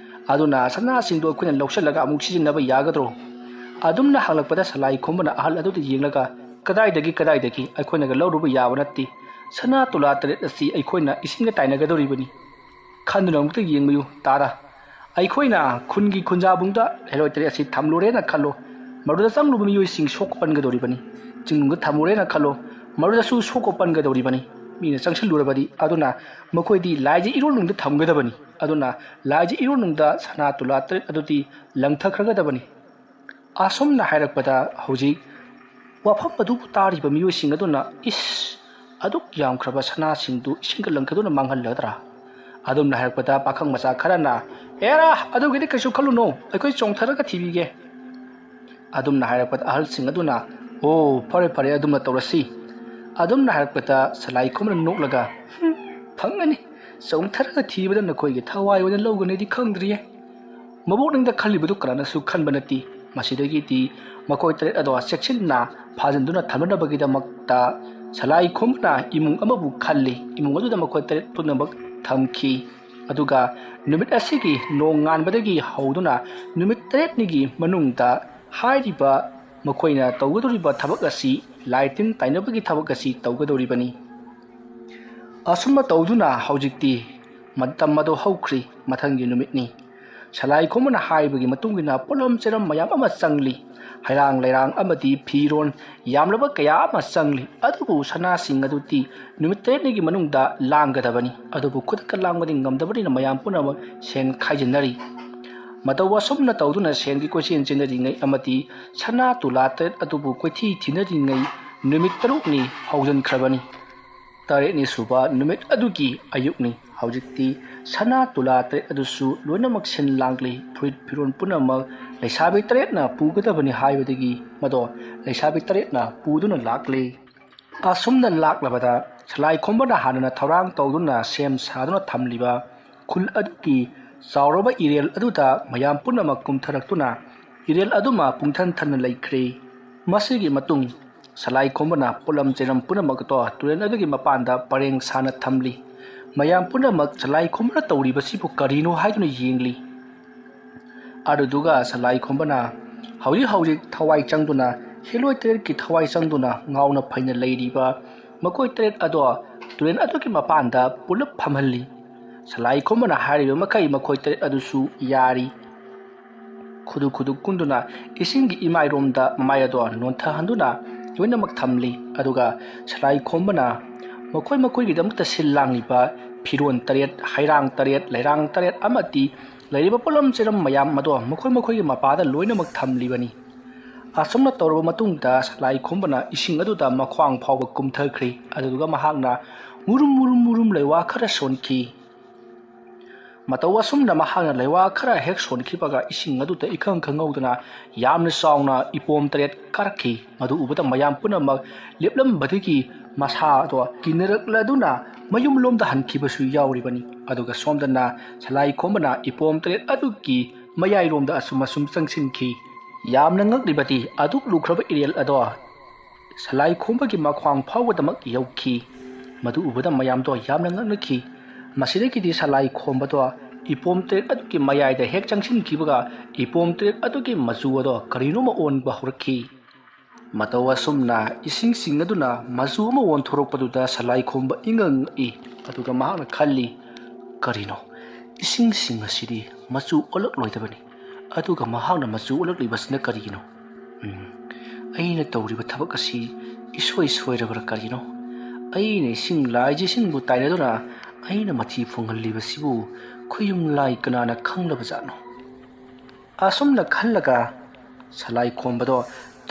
ꯑꯗꯨꯅ ꯁꯅꯥꯁꯤꯡꯗꯣ ꯑꯩꯈꯣꯏꯅ ꯂꯧꯁꯤꯜꯂꯒ ꯑꯃꯨꯛ ꯁꯤꯖꯤꯟꯅꯕ ꯌꯥꯒꯗ꯭ꯔꯣ?" ꯑꯗꯨꯝꯅ ꯍꯪꯂꯛꯄꯗ ꯁꯂꯥꯏ ꯈꯨꯝꯕꯅ ꯑꯍꯜ ꯑꯗꯨꯗ ꯌꯦꯡꯂꯒ, "ꯀꯗꯥꯏꯗꯒꯤ, ꯀꯗꯥꯏꯗꯒꯤ? ꯑꯩꯈꯣꯏꯅꯒ ꯂꯧꯔꯨꯕ ꯌꯥꯕ ꯅꯠꯇꯦ꯫ ꯁꯅꯥ ꯇꯨꯂꯥ ꯇꯔꯦꯠ ꯑꯁꯤ ꯑꯩꯈꯣꯏꯅ ꯏꯁꯤꯡꯒ ꯇꯥꯏꯅꯒꯗꯧꯔꯤꯕꯅꯤ꯫ ꯈꯟꯗꯨꯅ ꯑꯃꯨꯛꯇ ꯌꯦꯡꯕꯤꯌꯨ ꯇꯥꯔꯥ꯫ ꯑꯩꯈꯣꯏꯅ ꯈꯨꯟꯒꯤ ꯈꯨꯟꯖꯥꯕꯨꯡꯗ ꯍꯦꯔꯣꯏ ꯇꯔꯦꯠ ꯑꯁꯤ ꯊꯝꯂꯨꯔꯦꯅ ꯈꯜꯂꯣ꯫ ꯃꯗꯨꯗ ꯆꯪꯂꯨꯕ ꯃꯤꯑꯣꯏꯁꯤꯡ ꯁꯣꯛꯄ ꯄꯟꯒꯗꯧꯔꯤꯕꯅꯤ꯫ ꯆꯤꯡꯅꯨꯡꯗ ꯊꯝꯃꯨꯔꯦꯅ ꯈꯜꯂꯣ, ꯃꯗꯨꯗꯁꯨ ꯁꯣꯛꯄ ꯄꯟꯒꯗꯧꯔꯤꯕꯅꯤ꯫ ꯃꯤꯅ ꯆꯪꯁꯤꯜꯂꯨꯔꯕꯗꯤ꯫ ꯑꯗꯨꯅ ꯃꯈꯣꯏꯗꯤ ꯂꯥꯏꯁꯦ ꯏꯔꯣꯜꯅꯨꯡꯗ ꯊꯝꯒꯗꯕꯅꯤ꯫ ꯑꯗꯨꯅ ꯂꯥꯏꯁꯦ ꯏꯔꯣꯜꯅꯨꯡꯗ ꯁꯅꯥ ꯇꯨꯂꯥ ꯇꯔꯦꯠ ꯑꯗꯨꯗꯤ ꯂꯪꯊꯈ꯭ꯔꯒꯗꯕꯅꯤ꯫ ꯑꯁꯨꯝꯅ ꯍꯥꯏꯔꯛꯄꯗ ꯍꯧꯖꯤꯛ ꯋꯥꯐꯝ ꯑꯗꯨꯕꯨ ꯇꯥꯔꯤꯕ ꯃꯤꯑꯣꯏꯁꯤꯡ ꯑꯗꯨꯅ, "ꯏꯁ, ꯑꯗꯨꯛ ꯌꯥꯝꯈ꯭ꯔꯕ ꯁꯅꯥꯁꯤꯡꯗꯨ ꯏꯁꯤꯡꯗ ꯂꯪꯈꯗꯨꯅ ꯃꯥꯡꯍꯜꯂꯗ꯭ꯔꯥ?" ꯑꯗꯨꯝꯅ ꯍꯥꯏꯔꯛꯄꯗ ꯄꯥꯈꯪ ꯃꯆꯥ ꯈꯔꯅ, "ꯑꯦꯔꯥ, ꯑꯗꯨꯒꯤꯗꯤ ꯀꯩꯁꯨ ꯈꯜꯂꯨꯅꯨ, ꯑꯩꯈꯣꯏ ꯆꯣꯡꯊꯔꯒ ꯊꯤꯕꯤꯒꯦ"꯫ ꯑꯗꯨꯝꯅ ꯍꯥꯏꯔꯛꯄꯗ ꯑꯍꯜꯁꯤꯡ ꯑꯗꯨꯅ, "ꯑꯣ, ꯐꯔꯦ ꯐꯔꯦ, ꯑꯗꯨꯝꯅ ꯇꯧꯔꯁꯤ"꯫ ꯑꯗꯨꯝꯅ ꯍꯥꯏꯔꯛꯄꯗ ꯁꯂꯥꯏ ꯈꯣꯝꯕꯅ ꯅꯣꯛꯂꯒ, "ꯍꯨꯝ, ꯐꯪꯒꯅꯤ, ꯆꯣꯡꯊꯔꯒ ꯊꯤꯕꯗ ꯅꯈꯣꯏꯒꯤ ꯊꯋꯥꯏ ꯑꯣꯏꯅ ꯂꯧꯒꯅꯤꯗꯤ ꯈꯪꯗ꯭ꯔꯤꯌꯦ꯫ ꯃꯕꯣꯛꯅꯤꯡꯗ ꯈꯜꯂꯤꯕꯗꯨ ꯀꯅꯥꯅꯁꯨ ꯈꯟꯕ ꯅꯠꯇꯦ"꯫ ꯃꯁꯤꯗꯒꯤꯗꯤ ꯃꯈꯣꯏ ꯇꯔꯦꯠ ꯑꯗꯣ ꯆꯦꯛꯁꯤꯟꯅ ꯐꯥꯖꯤꯟꯗꯨꯅ ꯊꯝꯅꯅꯕꯒꯤꯗꯃꯛꯇ ꯁꯂꯥꯏ ꯈꯣꯝꯕꯅ ꯏꯃꯨꯡ ꯑꯃꯕꯨ ꯈꯜꯂꯤ꯫ ꯏꯃꯨꯡ ꯑꯗꯨꯗ ꯃꯈꯣꯏ ꯇꯔꯦꯠ ꯄꯨꯝꯅꯃꯛ ꯊꯝꯈꯤ꯫ ꯑꯗꯨꯒ ꯅꯨꯃꯤꯠ ꯑꯁꯤꯒꯤ ꯅꯣꯡꯉꯥꯟꯕꯗꯒꯤ ꯍꯧꯗꯨꯅ ꯅꯨꯃꯤꯠ ꯇꯔꯦꯠꯅꯤꯒꯤ ꯃꯅꯨꯡꯗ ꯍꯥꯏꯔꯤꯕ ꯃꯈꯣꯏꯅ ꯇꯧꯒꯗꯧꯔꯤꯕ ꯊꯕꯛ ꯑꯁꯤ, ꯂꯥꯏ ꯇꯤꯟ ꯇꯥꯏꯅꯕꯒꯤ ꯊꯕꯛ ꯑꯁꯤ ꯇꯧꯒꯗꯧꯔꯤꯕꯅꯤ꯫ ꯑꯁꯨꯝꯅ ꯇꯧꯗꯨꯅ ꯍꯧꯖꯤꯛꯇꯤ ꯃꯇꯝ ꯑꯗꯨ ꯍꯧꯈ꯭ꯔꯤ꯫ ꯃꯊꯪꯒꯤ ꯅꯨꯃꯤꯠꯅꯤ꯫ ꯁꯂꯥꯏ ꯈꯣꯝꯕꯅ ꯍꯥꯏꯕꯒꯤ ꯃꯇꯨꯡ ꯏꯟꯅ ꯄꯣꯠꯂꯝ ꯆꯩꯔꯝ ꯃꯌꯥꯝ ꯑꯃ ꯆꯪꯂꯤ꯫ ꯍꯩꯔꯥꯡ ꯂꯩꯔꯥꯡ ꯑꯃꯗꯤ ꯐꯤꯔꯣꯜ ꯌꯥꯝꯂꯕ ꯀꯌꯥ ꯑꯃ ꯆꯪꯂꯤ꯫ ꯑꯗꯨꯕꯨ ꯁꯅꯥꯁꯤꯡ ꯑꯗꯨꯗꯤ ꯅꯨꯃꯤꯠ ꯇꯔꯦꯠꯅꯤꯒꯤ ꯃꯅꯨꯡꯗ ꯂꯥꯡꯒꯗꯕꯅꯤ꯫ ꯑꯗꯨꯕꯨ ꯈꯨꯗꯛꯇ ꯂꯥꯡꯕꯗꯤ ꯉꯝꯗꯕꯅꯤꯅ ꯃꯌꯥꯝ ꯄꯨꯝꯅꯃꯛ ꯁꯦꯟ ꯈꯥꯏꯖꯤꯟꯅꯔꯤ꯫ ꯃꯇꯧ ꯑꯁꯨꯝꯅ ꯇꯧꯗꯨꯅ ꯁꯦꯟꯒꯤ ꯀꯣꯏꯆꯦꯟ ꯆꯦꯟꯅꯔꯤꯉꯩ ꯑꯃꯗꯤ ꯁꯅꯥ ꯇꯨꯂꯥ ꯇꯔꯦꯠ ꯑꯗꯨꯕꯨ ꯀꯣꯏꯊꯤ ꯊꯤꯅꯔꯤꯉꯩ ꯅꯨꯃꯤꯠ ꯇꯔꯨꯛꯅꯤ ꯍꯧꯖꯤꯟꯈ꯭ꯔꯕꯅꯤ꯫ ꯇꯔꯦꯠꯅꯤ ꯁꯨꯕ ꯅꯨꯃꯤꯠ ꯑꯗꯨꯒꯤ ꯑꯌꯨꯛꯅꯤ꯫ ꯍꯧꯖꯤꯛꯇꯤ ꯁꯅꯥ ꯇꯨꯂꯥ ꯇꯔꯦꯠ ꯑꯗꯨꯁꯨ ꯂꯣꯏꯅꯃꯛ ꯁꯤꯟ ꯂꯥꯡꯂꯤ꯫ ꯐꯨꯔꯤꯠ ꯐꯤꯔꯣꯜ ꯄꯨꯝꯅꯃꯛ ꯂꯩꯁꯥꯕꯤ ꯇꯔꯦꯠꯅ ꯄꯨꯒꯗꯕꯅꯤ ꯍꯥꯏꯕꯗꯒꯤ ꯃꯗꯣ ꯂꯩꯁꯥꯕꯤ ꯇꯔꯦꯠꯅ ꯄꯨꯗꯨꯅ ꯂꯥꯛꯂꯤ꯫ ꯑꯁꯨꯝꯅ ꯂꯥꯛꯂꯕꯗ ꯁꯂꯥꯏ ꯈꯣꯝꯕꯅ ꯍꯥꯟꯅꯅ ꯊꯧꯔꯥꯡ ꯇꯧꯗꯨꯅ ꯁꯦꯝ ꯁꯥꯗꯨꯅ ꯊꯝꯂꯤꯕ ꯈꯨꯜ ꯑꯗꯨꯒꯤ ꯆꯥꯎꯔꯕ ꯏꯔꯦꯜ ꯑꯗꯨꯗ ꯃꯌꯥꯝ ꯄꯨꯝꯅꯃꯛ ꯀꯨꯝꯊꯔꯛꯇꯨꯅ ꯏꯔꯦꯜ ꯑꯗꯨꯃ ꯄꯨꯡꯊꯟ ꯊꯟꯅ ꯂꯩꯈ꯭ꯔꯦ꯫ ꯃꯁꯤꯒꯤ ꯃꯇꯨꯡ ꯁꯂꯥꯏ ꯈꯣꯝꯕꯅ ꯄꯣꯠꯂꯝ ꯆꯩꯔꯝ ꯄꯨꯝꯅꯃꯛ ꯑꯗꯣ ꯇꯨꯔꯦꯜ ꯑꯗꯨꯒꯤ ꯃꯄꯥꯟꯗ ꯄꯔꯦꯡ ꯁꯥꯅ ꯊꯝꯂꯤ꯫ ꯃꯌꯥꯝ ꯄꯨꯝꯅꯃꯛ ꯁꯂꯥꯏ ꯈꯣꯝꯕꯅ ꯇꯧꯔꯤꯕꯁꯤꯕꯨ ꯀꯔꯤꯅꯣ ꯍꯥꯏꯗꯨꯅ ꯌꯦꯡꯂꯤ꯫ ꯑꯗꯨꯗꯨꯒ ꯁꯂꯥꯏ ꯈꯣꯝꯕꯅ ꯍꯧꯖꯤꯛ ꯍꯧꯖꯤꯛ ꯊꯋꯥꯏ ꯆꯪꯗꯨꯅ, ꯍꯦꯂꯣꯏ ꯇꯔꯦꯠꯀꯤ ꯊꯋꯥꯏ ꯆꯪꯗꯨꯅ ꯉꯥꯎꯅ ꯐꯩꯅ ꯂꯩꯔꯤꯕ ꯃꯈꯣꯏ ꯇꯔꯦꯠ ꯑꯗꯣ ꯇꯨꯔꯦꯜ ꯑꯗꯨꯒꯤ ꯃꯄꯥꯟꯗ ꯄꯨꯂꯞ ꯐꯝꯍꯜꯂꯤ꯫ ꯁꯂꯥꯏ ꯈꯣꯝꯕꯅ ꯍꯥꯏꯔꯤꯕ ꯃꯈꯩ ꯃꯈꯣꯏ ꯇꯔꯦꯠ ꯑꯗꯨꯁꯨ ꯌꯥꯔꯤ꯫ ꯈꯨꯗꯨ ꯈꯨꯗꯨ ꯀꯨꯟꯗꯨꯅ ꯏꯁꯤꯡꯒꯤ ꯏꯃꯥꯏꯔꯣꯝꯗ ꯃꯃꯥꯏ ꯑꯗꯣ ꯅꯣꯟꯊꯍꯟꯗꯨꯅ ꯂꯣꯏꯅꯃꯛ ꯊꯝꯂꯤ꯫ ꯑꯗꯨꯒ ꯁꯂꯥꯏ ꯈꯣꯝꯕꯅ ꯃꯈꯣꯏ ꯃꯈꯣꯏꯒꯤꯗꯃꯛꯇ ꯁꯤꯜ ꯂꯥꯡꯂꯤꯕ ꯐꯤꯔꯣꯟ ꯇꯔꯦꯠ, ꯍꯩꯔꯥꯡ ꯇꯔꯦꯠ, ꯂꯩꯔꯥꯡ ꯇꯔꯦꯠ ꯑꯃꯗꯤ ꯂꯩꯔꯤꯕ ꯄꯣꯠꯂꯝ ꯆꯩꯔꯝ ꯃꯌꯥꯝ ꯑꯗꯣ ꯃꯈꯣꯏ ꯃꯈꯣꯏꯒꯤ ꯃꯄꯥꯗ ꯂꯣꯏꯅꯃꯛ ꯊꯝꯂꯤꯕꯅꯤ꯫ ꯑꯁꯨꯝꯅ ꯇꯧꯔꯕ ꯃꯇꯨꯡꯗ ꯁꯂꯥꯏ ꯈꯣꯝꯕꯅ ꯏꯁꯤꯡ ꯑꯗꯨꯗ ꯃꯈ꯭ꯋꯥꯡ ꯐꯥꯎꯕ ꯀꯨꯝꯊꯈ꯭ꯔꯤ꯫ ꯑꯗꯨꯗꯨꯒ ꯃꯍꯥꯛꯅ ꯃꯨꯔꯨꯝ ꯃꯨꯔꯨꯝ ꯃꯨꯔꯨꯝ ꯂꯩꯋꯥ ꯈꯔ ꯁꯣꯟꯈꯤ꯫ ꯃꯇꯧ ꯑꯁꯨꯝꯅ ꯃꯍꯥꯛꯅ ꯂꯩꯋꯥ ꯈꯔ ꯍꯦꯛ ꯁꯣꯟꯈꯤꯕꯒ ꯏꯁꯤꯡ ꯑꯗꯨꯗ ꯏꯈꯪ ꯈꯪꯍꯧꯗꯅ ꯌꯥꯝꯅ ꯆꯥꯎꯅ ꯏꯄꯣꯝ ꯇꯔꯦꯠ ꯀꯥꯔꯛꯈꯤ꯫ ꯃꯗꯨ ꯎꯕꯗ ꯃꯌꯥꯝ ꯄꯨꯝꯅꯃꯛ ꯂꯦꯞꯂꯝꯕꯗꯒꯤ ꯃꯁꯥꯗꯣ ꯀꯤꯅꯔꯛꯂꯗꯨꯅ ꯃꯌꯨꯝꯂꯣꯝꯗ ꯍꯟꯈꯤꯕꯁꯨ ꯌꯥꯎꯔꯤꯕꯅꯤ꯫ ꯑꯗꯨꯒ ꯁꯣꯝꯗꯅ ꯁꯂꯥꯏ ꯈꯣꯝꯕꯅ ꯏꯄꯣꯝ ꯇꯔꯦꯠ ꯑꯗꯨꯒꯤ ꯃꯌꯥꯏꯔꯣꯝꯗ ꯑꯁꯨꯝ ꯑꯁꯨꯝ ꯆꯪꯁꯤꯟꯈꯤ꯫ ꯌꯥꯝꯅ ꯉꯛꯂꯤꯕꯗꯤ ꯑꯗꯨꯛ ꯂꯨꯈ꯭ꯔꯕ ꯏꯔꯦꯜ ꯑꯗꯣ ꯁꯂꯥꯏ ꯈꯣꯝꯕꯒꯤ ꯃꯈ꯭ꯋꯥꯡ ꯐꯥꯎꯕꯗꯃꯛ ꯌꯧꯈꯤ꯫ ꯃꯗꯨ ꯎꯕꯗ ꯃꯌꯥꯝꯗꯣ ꯌꯥꯝꯅ ꯉꯛꯅꯈꯤ꯫ ꯃꯁꯤꯗꯒꯤꯗꯤ ꯁꯂꯥꯏ ꯈꯣꯝꯕꯗꯣ ꯏꯄꯣꯝ ꯇꯔꯦꯠ ꯑꯗꯨꯒꯤ ꯃꯌꯥꯏꯗ ꯍꯦꯛ ꯆꯪꯁꯤꯟꯈꯤꯕꯒ ꯏꯄꯣꯝ ꯇꯔꯦꯠ ꯑꯗꯨꯒꯤ ꯃꯆꯨ ꯑꯗꯣ ꯀꯔꯤꯅꯣꯃ ꯑꯣꯟꯕ ꯍꯧꯔꯛꯈꯤ꯫ ꯃꯇꯧ ꯑꯁꯨꯝꯅ ꯏꯁꯤꯡꯁꯤꯡ ꯑꯗꯨꯅ ꯃꯆꯨ ꯑꯃ ꯑꯣꯟꯊꯣꯔꯛꯄꯗꯨꯗ ꯁꯂꯥꯏ ꯈꯣꯝꯕ ꯏꯉꯛ ꯉꯛꯏ꯫ ꯑꯗꯨꯒ ꯃꯍꯥꯛꯅ ꯈꯜꯂꯤ, "ꯀꯔꯤꯅꯣ? ꯏꯁꯤꯡꯁꯤꯡ ꯑꯁꯤꯗꯤ ꯃꯆꯨ ꯑꯣꯜꯂꯛꯂꯣꯏꯗꯕꯅꯤ꯫ ꯑꯗꯨꯒ ꯃꯍꯥꯛꯅ ꯃꯆꯨ ꯑꯣꯜꯂꯛꯂꯤꯕꯁꯤꯅ ꯀꯔꯤꯒꯤꯅꯣ? ꯎꯝ, ꯑꯩꯅ ꯇꯧꯔꯤꯕ ꯊꯕꯛ ꯑꯁꯤ ꯏꯁꯣꯏ ꯁꯣꯏꯔꯕ꯭ꯔꯥ ꯀꯔꯤꯅꯣ? ꯑꯩꯅ ꯏꯁꯤꯡ ꯂꯥꯏꯁꯤꯡꯕꯨ ꯇꯥꯏꯅꯗꯨꯅ ꯑꯩꯅ ꯃꯊꯤ ꯐꯣꯡꯍꯜꯂꯤꯕꯁꯤꯕꯨ ꯈꯨꯌꯨꯝ ꯂꯥꯏ ꯀꯅꯥꯅ ꯈꯪꯂꯕ ꯖꯥꯠꯅꯣ?" ꯑꯁꯨꯝꯅ ꯈꯜꯂꯒ ꯁꯂꯥꯏ ꯈꯣꯝꯕꯗꯣ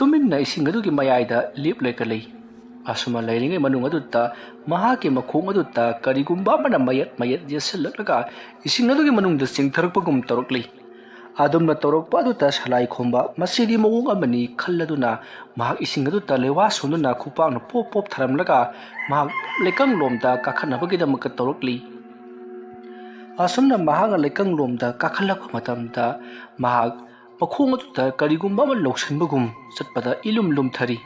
ꯇꯨꯃꯤꯟꯅ ꯏꯁꯤꯡ ꯑꯗꯨꯒꯤ ꯃꯌꯥꯏꯗ ꯂꯦꯞꯂꯒ ꯂꯩ꯫ ꯑꯁꯨꯝꯅ ꯂꯩꯔꯤꯉꯩ ꯃꯅꯨꯡ ꯑꯗꯨꯗ ꯃꯍꯥꯛꯀꯤ ꯃꯈꯣꯡ ꯑꯗꯨꯗ ꯀꯔꯤꯒꯨꯝꯕ ꯑꯃꯅ ꯃꯌꯦꯠ ꯃꯌꯦꯠ ꯌꯦꯠꯁꯤꯜꯂꯛꯂꯒ ꯏꯁꯤꯡ ꯑꯗꯨꯒꯤ ꯃꯅꯨꯡꯗ ꯆꯤꯡꯊꯔꯛꯄꯒꯨꯝ ꯇꯧꯔꯛꯂꯤ꯫ ꯑꯗꯨꯝꯅ ꯇꯧꯔꯛꯄ ꯑꯗꯨꯗ ꯁꯂꯥꯏ ꯈꯣꯝꯕ ꯃꯁꯤꯗꯤ ꯃꯑꯣꯡ ꯑꯃꯅꯤ ꯈꯜꯂꯗꯨꯅ ꯃꯍꯥꯛ ꯏꯁꯤꯡ ꯑꯗꯨꯗ ꯂꯩꯋꯥ ꯁꯣꯟꯗꯨꯅ ꯈꯨꯄꯥꯛꯅ ꯄꯣꯞ ꯄꯣꯞ ꯊꯥꯔꯝꯂꯒ ꯃꯍꯥꯛ ꯂꯩꯀꯪꯂꯣꯝꯗ ꯀꯥꯈꯠꯅꯕꯒꯤꯗꯃꯛꯇ ꯇꯧꯔꯛꯂꯤ꯫ ꯑꯁꯨꯝꯅ ꯃꯍꯥꯛꯅ ꯂꯩꯀꯪꯂꯣꯝꯗ ꯀꯥꯈꯠꯂꯛꯄ ꯃꯇꯝꯗ ꯃꯍꯥꯛ ꯃꯈꯣꯡ ꯑꯗꯨꯗ ꯀꯔꯤꯒꯨꯝꯕ ꯑꯃ ꯂꯧꯁꯤꯟꯕꯒꯨꯝ ꯆꯠꯄꯗ ꯏꯂꯨꯝ ꯂꯨꯝꯊꯔꯤ꯫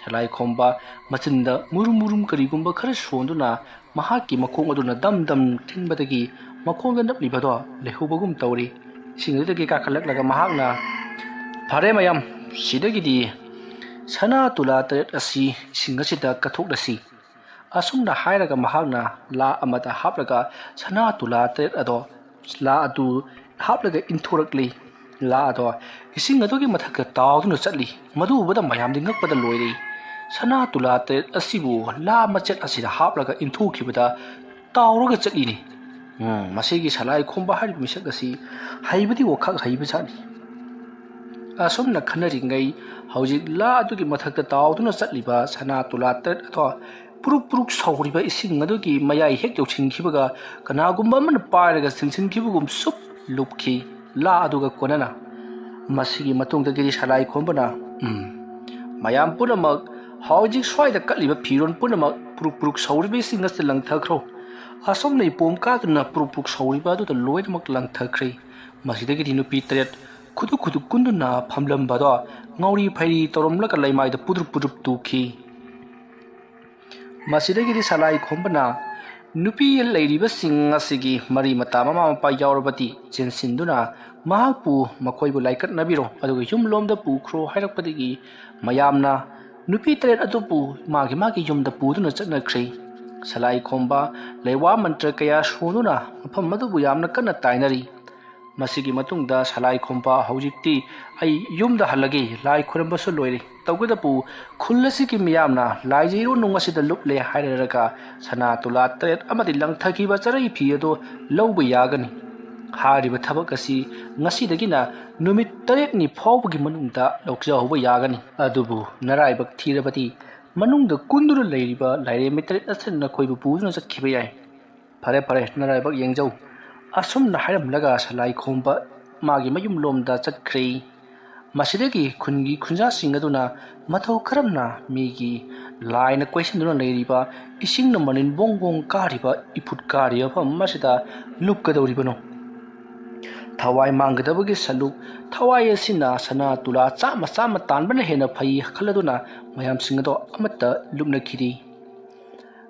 ꯁꯂꯥꯏ ꯈꯣꯝꯕ ꯃꯆꯤꯟꯗ ꯃꯨꯔꯨꯝ ꯃꯨꯔꯨꯝ ꯀꯔꯤꯒꯨꯝꯕ ꯈꯔ ꯁꯣꯟꯗꯨꯅ ꯃꯍꯥꯛꯀꯤ ꯃꯈꯣꯡ ꯑꯗꯨꯅ ꯗꯝ ꯗꯝ ꯊꯤꯟꯕꯗꯒꯤ ꯃꯈꯣꯡꯗ ꯅꯞꯂꯤꯕꯗꯣ ꯂꯩꯍꯧꯕꯒꯨꯝ ꯇꯧꯔꯤ꯫ ꯏꯁꯤꯡ ꯑꯗꯨꯗꯒꯤ ꯀꯥꯈꯠꯂꯛꯂꯒ ꯃꯍꯥꯛꯅ, "ꯐꯔꯦ ꯃꯌꯥꯝ, ꯁꯤꯗꯒꯤꯗꯤ ꯁꯅꯥ ꯇꯨꯂꯥ ꯇꯔꯦꯠ ꯑꯁꯤ ꯏꯁꯤꯡ ꯑꯁꯤꯗ ꯀꯠꯊꯣꯛꯂꯁꯤ꯫" ꯑꯁꯨꯝꯅ ꯍꯥꯏꯔꯒ ꯃꯍꯥꯛꯅ ꯂꯥ ꯑꯃꯗ ꯍꯥꯞꯂꯒ ꯁꯅꯥ ꯇꯨꯂꯥ ꯇꯔꯦꯠ ꯑꯗꯣ ꯂꯥ ꯑꯗꯨ ꯍꯥꯞꯂꯒ ꯏꯟꯊꯣꯔꯛꯂꯤ꯫ ꯂꯥ ꯑꯗꯣ ꯏꯁꯤꯡ ꯑꯗꯨꯒꯤ ꯃꯊꯛꯇ ꯇꯥꯎꯗꯨꯅ ꯆꯠꯂꯤ꯫ ꯃꯗꯨ ꯎꯕꯗ ꯃꯌꯥꯝꯗꯤ ꯉꯛꯄꯗ ꯂꯣꯏꯔꯦ꯫ ꯁꯅꯥ ꯇꯨꯂꯥ ꯇꯔꯦꯠ ꯑꯁꯤꯕꯨ ꯂꯥ ꯃꯆꯦꯠ ꯑꯁꯤꯗ ꯍꯥꯞꯂꯒ ꯏꯟꯊꯣꯛꯈꯤꯕꯗ ꯇꯥꯎꯔꯒ ꯆꯠꯂꯤꯅꯤ꯫ ꯎꯝ, ꯃꯁꯤꯒꯤ ꯁꯂꯥꯏ ꯈꯣꯝꯕ ꯍꯥꯏꯔꯤꯕ ꯃꯤꯁꯛ ꯑꯁꯤ ꯍꯩꯕꯗꯤ ꯋꯥꯈꯛ ꯍꯩꯕꯖꯥꯠꯅꯤ꯫ ꯑꯁꯨꯝꯅ ꯈꯟꯅꯔꯤꯉꯩ, ꯍꯧꯖꯤꯛ ꯂꯥ ꯑꯗꯨꯒꯤ ꯃꯊꯛꯇ ꯇꯥꯎꯗꯨꯅ ꯆꯠꯂꯤꯕ ꯁꯅꯥ ꯇꯨꯂꯥ ꯇꯔꯦꯠ ꯑꯗꯣ ꯄꯨꯔꯨꯛ ꯄꯨꯔꯨꯛ ꯁꯧꯔꯤꯕ ꯏꯁꯤꯡ ꯑꯗꯨꯒꯤ ꯃꯌꯥꯏ ꯍꯦꯛ ꯌꯧꯁꯤꯟꯈꯤꯕꯒ ꯀꯅꯥꯒꯨꯝꯕ ꯑꯃꯅ ꯄꯥꯏꯔꯒ ꯆꯤꯡꯁꯤꯟꯈꯤꯕꯒꯨꯝ ꯁꯨꯞ ꯂꯨꯞꯈꯤ꯫ ꯂꯥ ꯑꯗꯨꯒ ꯀꯣꯟꯅꯅ ꯃꯁꯤꯒꯤ ꯃꯇꯨꯡꯗꯒꯤꯗꯤ ꯁꯂꯥꯏ ꯈꯣꯝꯕꯅ, ꯎꯝ, ꯃꯌꯥꯝ ꯄꯨꯝꯅꯃꯛ ꯍꯧꯖꯤꯛ ꯁ꯭ꯋꯥꯏꯗ ꯀꯠꯂꯤꯕ ꯐꯤꯔꯣꯜ ꯄꯨꯝꯅꯃꯛ ꯄꯨꯔꯨꯛ ꯄꯨꯔꯨꯛ ꯁꯧꯔꯤꯕ ꯏꯁꯤꯡ ꯑꯁꯤꯗ ꯂꯪꯊꯈ꯭ꯔꯣ꯫ ꯑꯁꯣꯝꯅ ꯏꯄꯣꯝ ꯀꯥꯗꯨꯅ ꯄꯨꯔꯨꯛ ꯄꯨꯔꯨꯛ ꯁꯧꯔꯤꯕ ꯑꯗꯨꯗ ꯂꯣꯏꯅꯃꯛ ꯂꯪꯊꯈ꯭ꯔꯦ꯫ ꯃꯁꯤꯗꯒꯤꯗꯤ ꯅꯨꯄꯤ ꯇꯔꯦꯠ ꯈꯨꯗꯨ ꯈꯨꯗꯨ ꯀꯨꯟꯗꯨꯅ ꯐꯝꯂꯝꯕꯗꯣ ꯉꯥꯎꯔꯤ ꯐꯩꯔꯤ ꯇꯧꯔꯝꯂꯒ ꯂꯩꯃꯥꯏꯗ ꯄꯨꯗ꯭ꯔꯨꯞ ꯄꯨꯗ꯭ꯔꯨꯞ ꯇꯨꯈꯤ꯫ ꯃꯁꯤꯗꯒꯤꯗꯤ ꯁꯂꯥꯏ ꯈꯣꯝꯕꯅ ꯅꯨꯄꯤ ꯂꯩꯔꯤꯕꯁꯤꯡ ꯑꯁꯤꯒꯤ ꯃꯔꯤ ꯃꯇꯥ ꯃꯃꯥ ꯃꯄꯥ ꯌꯥꯎꯔꯕꯗꯤ ꯆꯦꯟꯁꯤꯟꯗꯨꯅ ꯃꯍꯥꯛꯄꯨ ꯃꯈꯣꯏꯕꯨ ꯂꯥꯏꯀꯠꯅꯕꯤꯔꯣ, ꯑꯗꯨꯒ ꯌꯨꯝ ꯂꯣꯝꯗ ꯄꯨꯈ꯭ꯔꯣ ꯍꯥꯏꯔꯛꯄꯗꯒꯤ ꯃꯌꯥꯝꯅ ꯅꯨꯄꯤ ꯇꯔꯦꯠ ꯑꯗꯨꯕꯨ ꯃꯥꯒꯤ ꯃꯥꯒꯤ ꯌꯨꯝꯗ ꯄꯨꯗꯨꯅ ꯆꯠꯅꯈ꯭ꯔꯦ꯫ ꯁꯂꯥꯏ ꯈꯣꯝꯕ ꯂꯩꯋꯥ ꯃꯟꯇ꯭ꯔ ꯀꯌꯥ ꯁꯣꯟꯗꯨꯅ ꯃꯐꯝ ꯑꯗꯨꯕꯨ ꯌꯥꯝꯅ ꯀꯟꯅ ꯇꯥꯏꯅꯔꯤ꯫ ꯃꯁꯤꯒꯤ ꯃꯇꯨꯡꯗ ꯁꯂꯥꯏ ꯈꯣꯝꯕ ꯍꯧꯖꯤꯛꯇꯤ ꯑꯩ ꯌꯨꯝꯗ ꯍꯜꯂꯒꯦ, ꯂꯥꯏ ꯈꯨꯔꯝꯕꯁꯨ ꯂꯣꯏꯔꯦ, ꯇꯧꯕꯇꯕꯨ ꯈꯨꯜ ꯑꯁꯤꯒꯤ ꯃꯤꯌꯥꯝꯅ ꯂꯥꯏꯖꯩꯔꯣ ꯅꯨꯡ ꯑꯁꯤꯗ ꯂꯨꯞꯂꯦ ꯍꯥꯏꯔꯔꯒ ꯁꯅꯥ ꯇꯨꯂꯥ ꯇꯔꯦꯠ ꯑꯃꯗꯤ ꯂꯪꯊꯈꯤꯕ ꯆꯔꯩ ꯐꯤ ꯑꯗꯨ ꯂꯧꯕ ꯌꯥꯒꯅꯤ꯫ ꯍꯥꯏꯔꯤꯕ ꯊꯕꯛ ꯑꯁꯤ ꯉꯁꯤꯗꯒꯤꯅ ꯅꯨꯃꯤꯠ ꯇꯔꯦꯠꯅꯤ ꯐꯥꯎꯕꯒꯤ ꯃꯅꯨꯡꯗ ꯂꯧꯖꯍꯧꯕ ꯌꯥꯒꯅꯤ꯫ ꯑꯗꯨꯕꯨ ꯅꯔꯥꯏꯕꯛ ꯊꯤꯔꯕꯗꯤ ꯃꯅꯨꯡꯗ ꯀꯨꯟꯗꯨꯅ ꯂꯩꯔꯤꯕ ꯂꯥꯏꯔꯦꯝꯕꯤ ꯇꯔꯦꯠ ꯑꯁꯤꯅ ꯅꯈꯣꯏꯕꯨ ꯄꯨꯗꯨꯅ ꯆꯠꯈꯤꯕ ꯌꯥꯏ꯫ ꯐꯔꯦ, ꯐꯔꯦ, ꯅꯔꯥꯏꯕꯛ ꯌꯦꯡꯖꯧ꯫ ꯑꯁꯨꯝꯅ ꯍꯥꯏꯔꯝꯂꯒ ꯁꯂꯥꯏ ꯈꯣꯝꯕ ꯃꯥꯒꯤ ꯃꯌꯨꯝ ꯂꯣꯝꯗ ꯆꯠꯈ꯭ꯔꯦ꯫ ꯃꯁꯤꯗꯒꯤ ꯈꯨꯟꯒꯤ ꯈꯨꯟꯖꯥꯁꯤꯡ ꯑꯗꯨꯅ ꯃꯇꯧ ꯀꯔꯝꯅ ꯃꯤꯒꯤ ꯂꯥꯏꯅ ꯀꯣꯏꯁꯤꯟꯗꯨꯅ ꯂꯩꯔꯤꯕ, ꯏꯁꯤꯡꯅ ꯃꯅꯤꯟ ꯕꯣꯡ ꯕꯣꯡ ꯀꯥꯔꯤꯕ, ꯏꯐꯨꯠ ꯀꯥꯔꯤꯕ ꯃꯐꯝ ꯑꯁꯤꯗ ꯂꯨꯞꯀꯗꯧꯔꯤꯕꯅꯣ? ꯊꯋꯥꯏ ꯃꯥꯡꯒꯗꯕꯒꯤ ꯁꯂꯨꯛ, ꯊꯋꯥꯏ ꯑꯁꯤꯅ ꯁꯅꯥ ꯇꯨꯂꯥ ꯆꯥꯝꯃ ꯆꯥꯝꯃ ꯇꯥꯟꯕꯅ ꯍꯦꯟꯅ ꯐꯩ ꯈꯜꯂꯗꯨꯅ ꯃꯌꯥꯝꯁꯤꯡ ꯑꯗꯣ ꯑꯃꯠꯇ ꯂꯨꯞꯅꯈꯤꯗꯦ꯫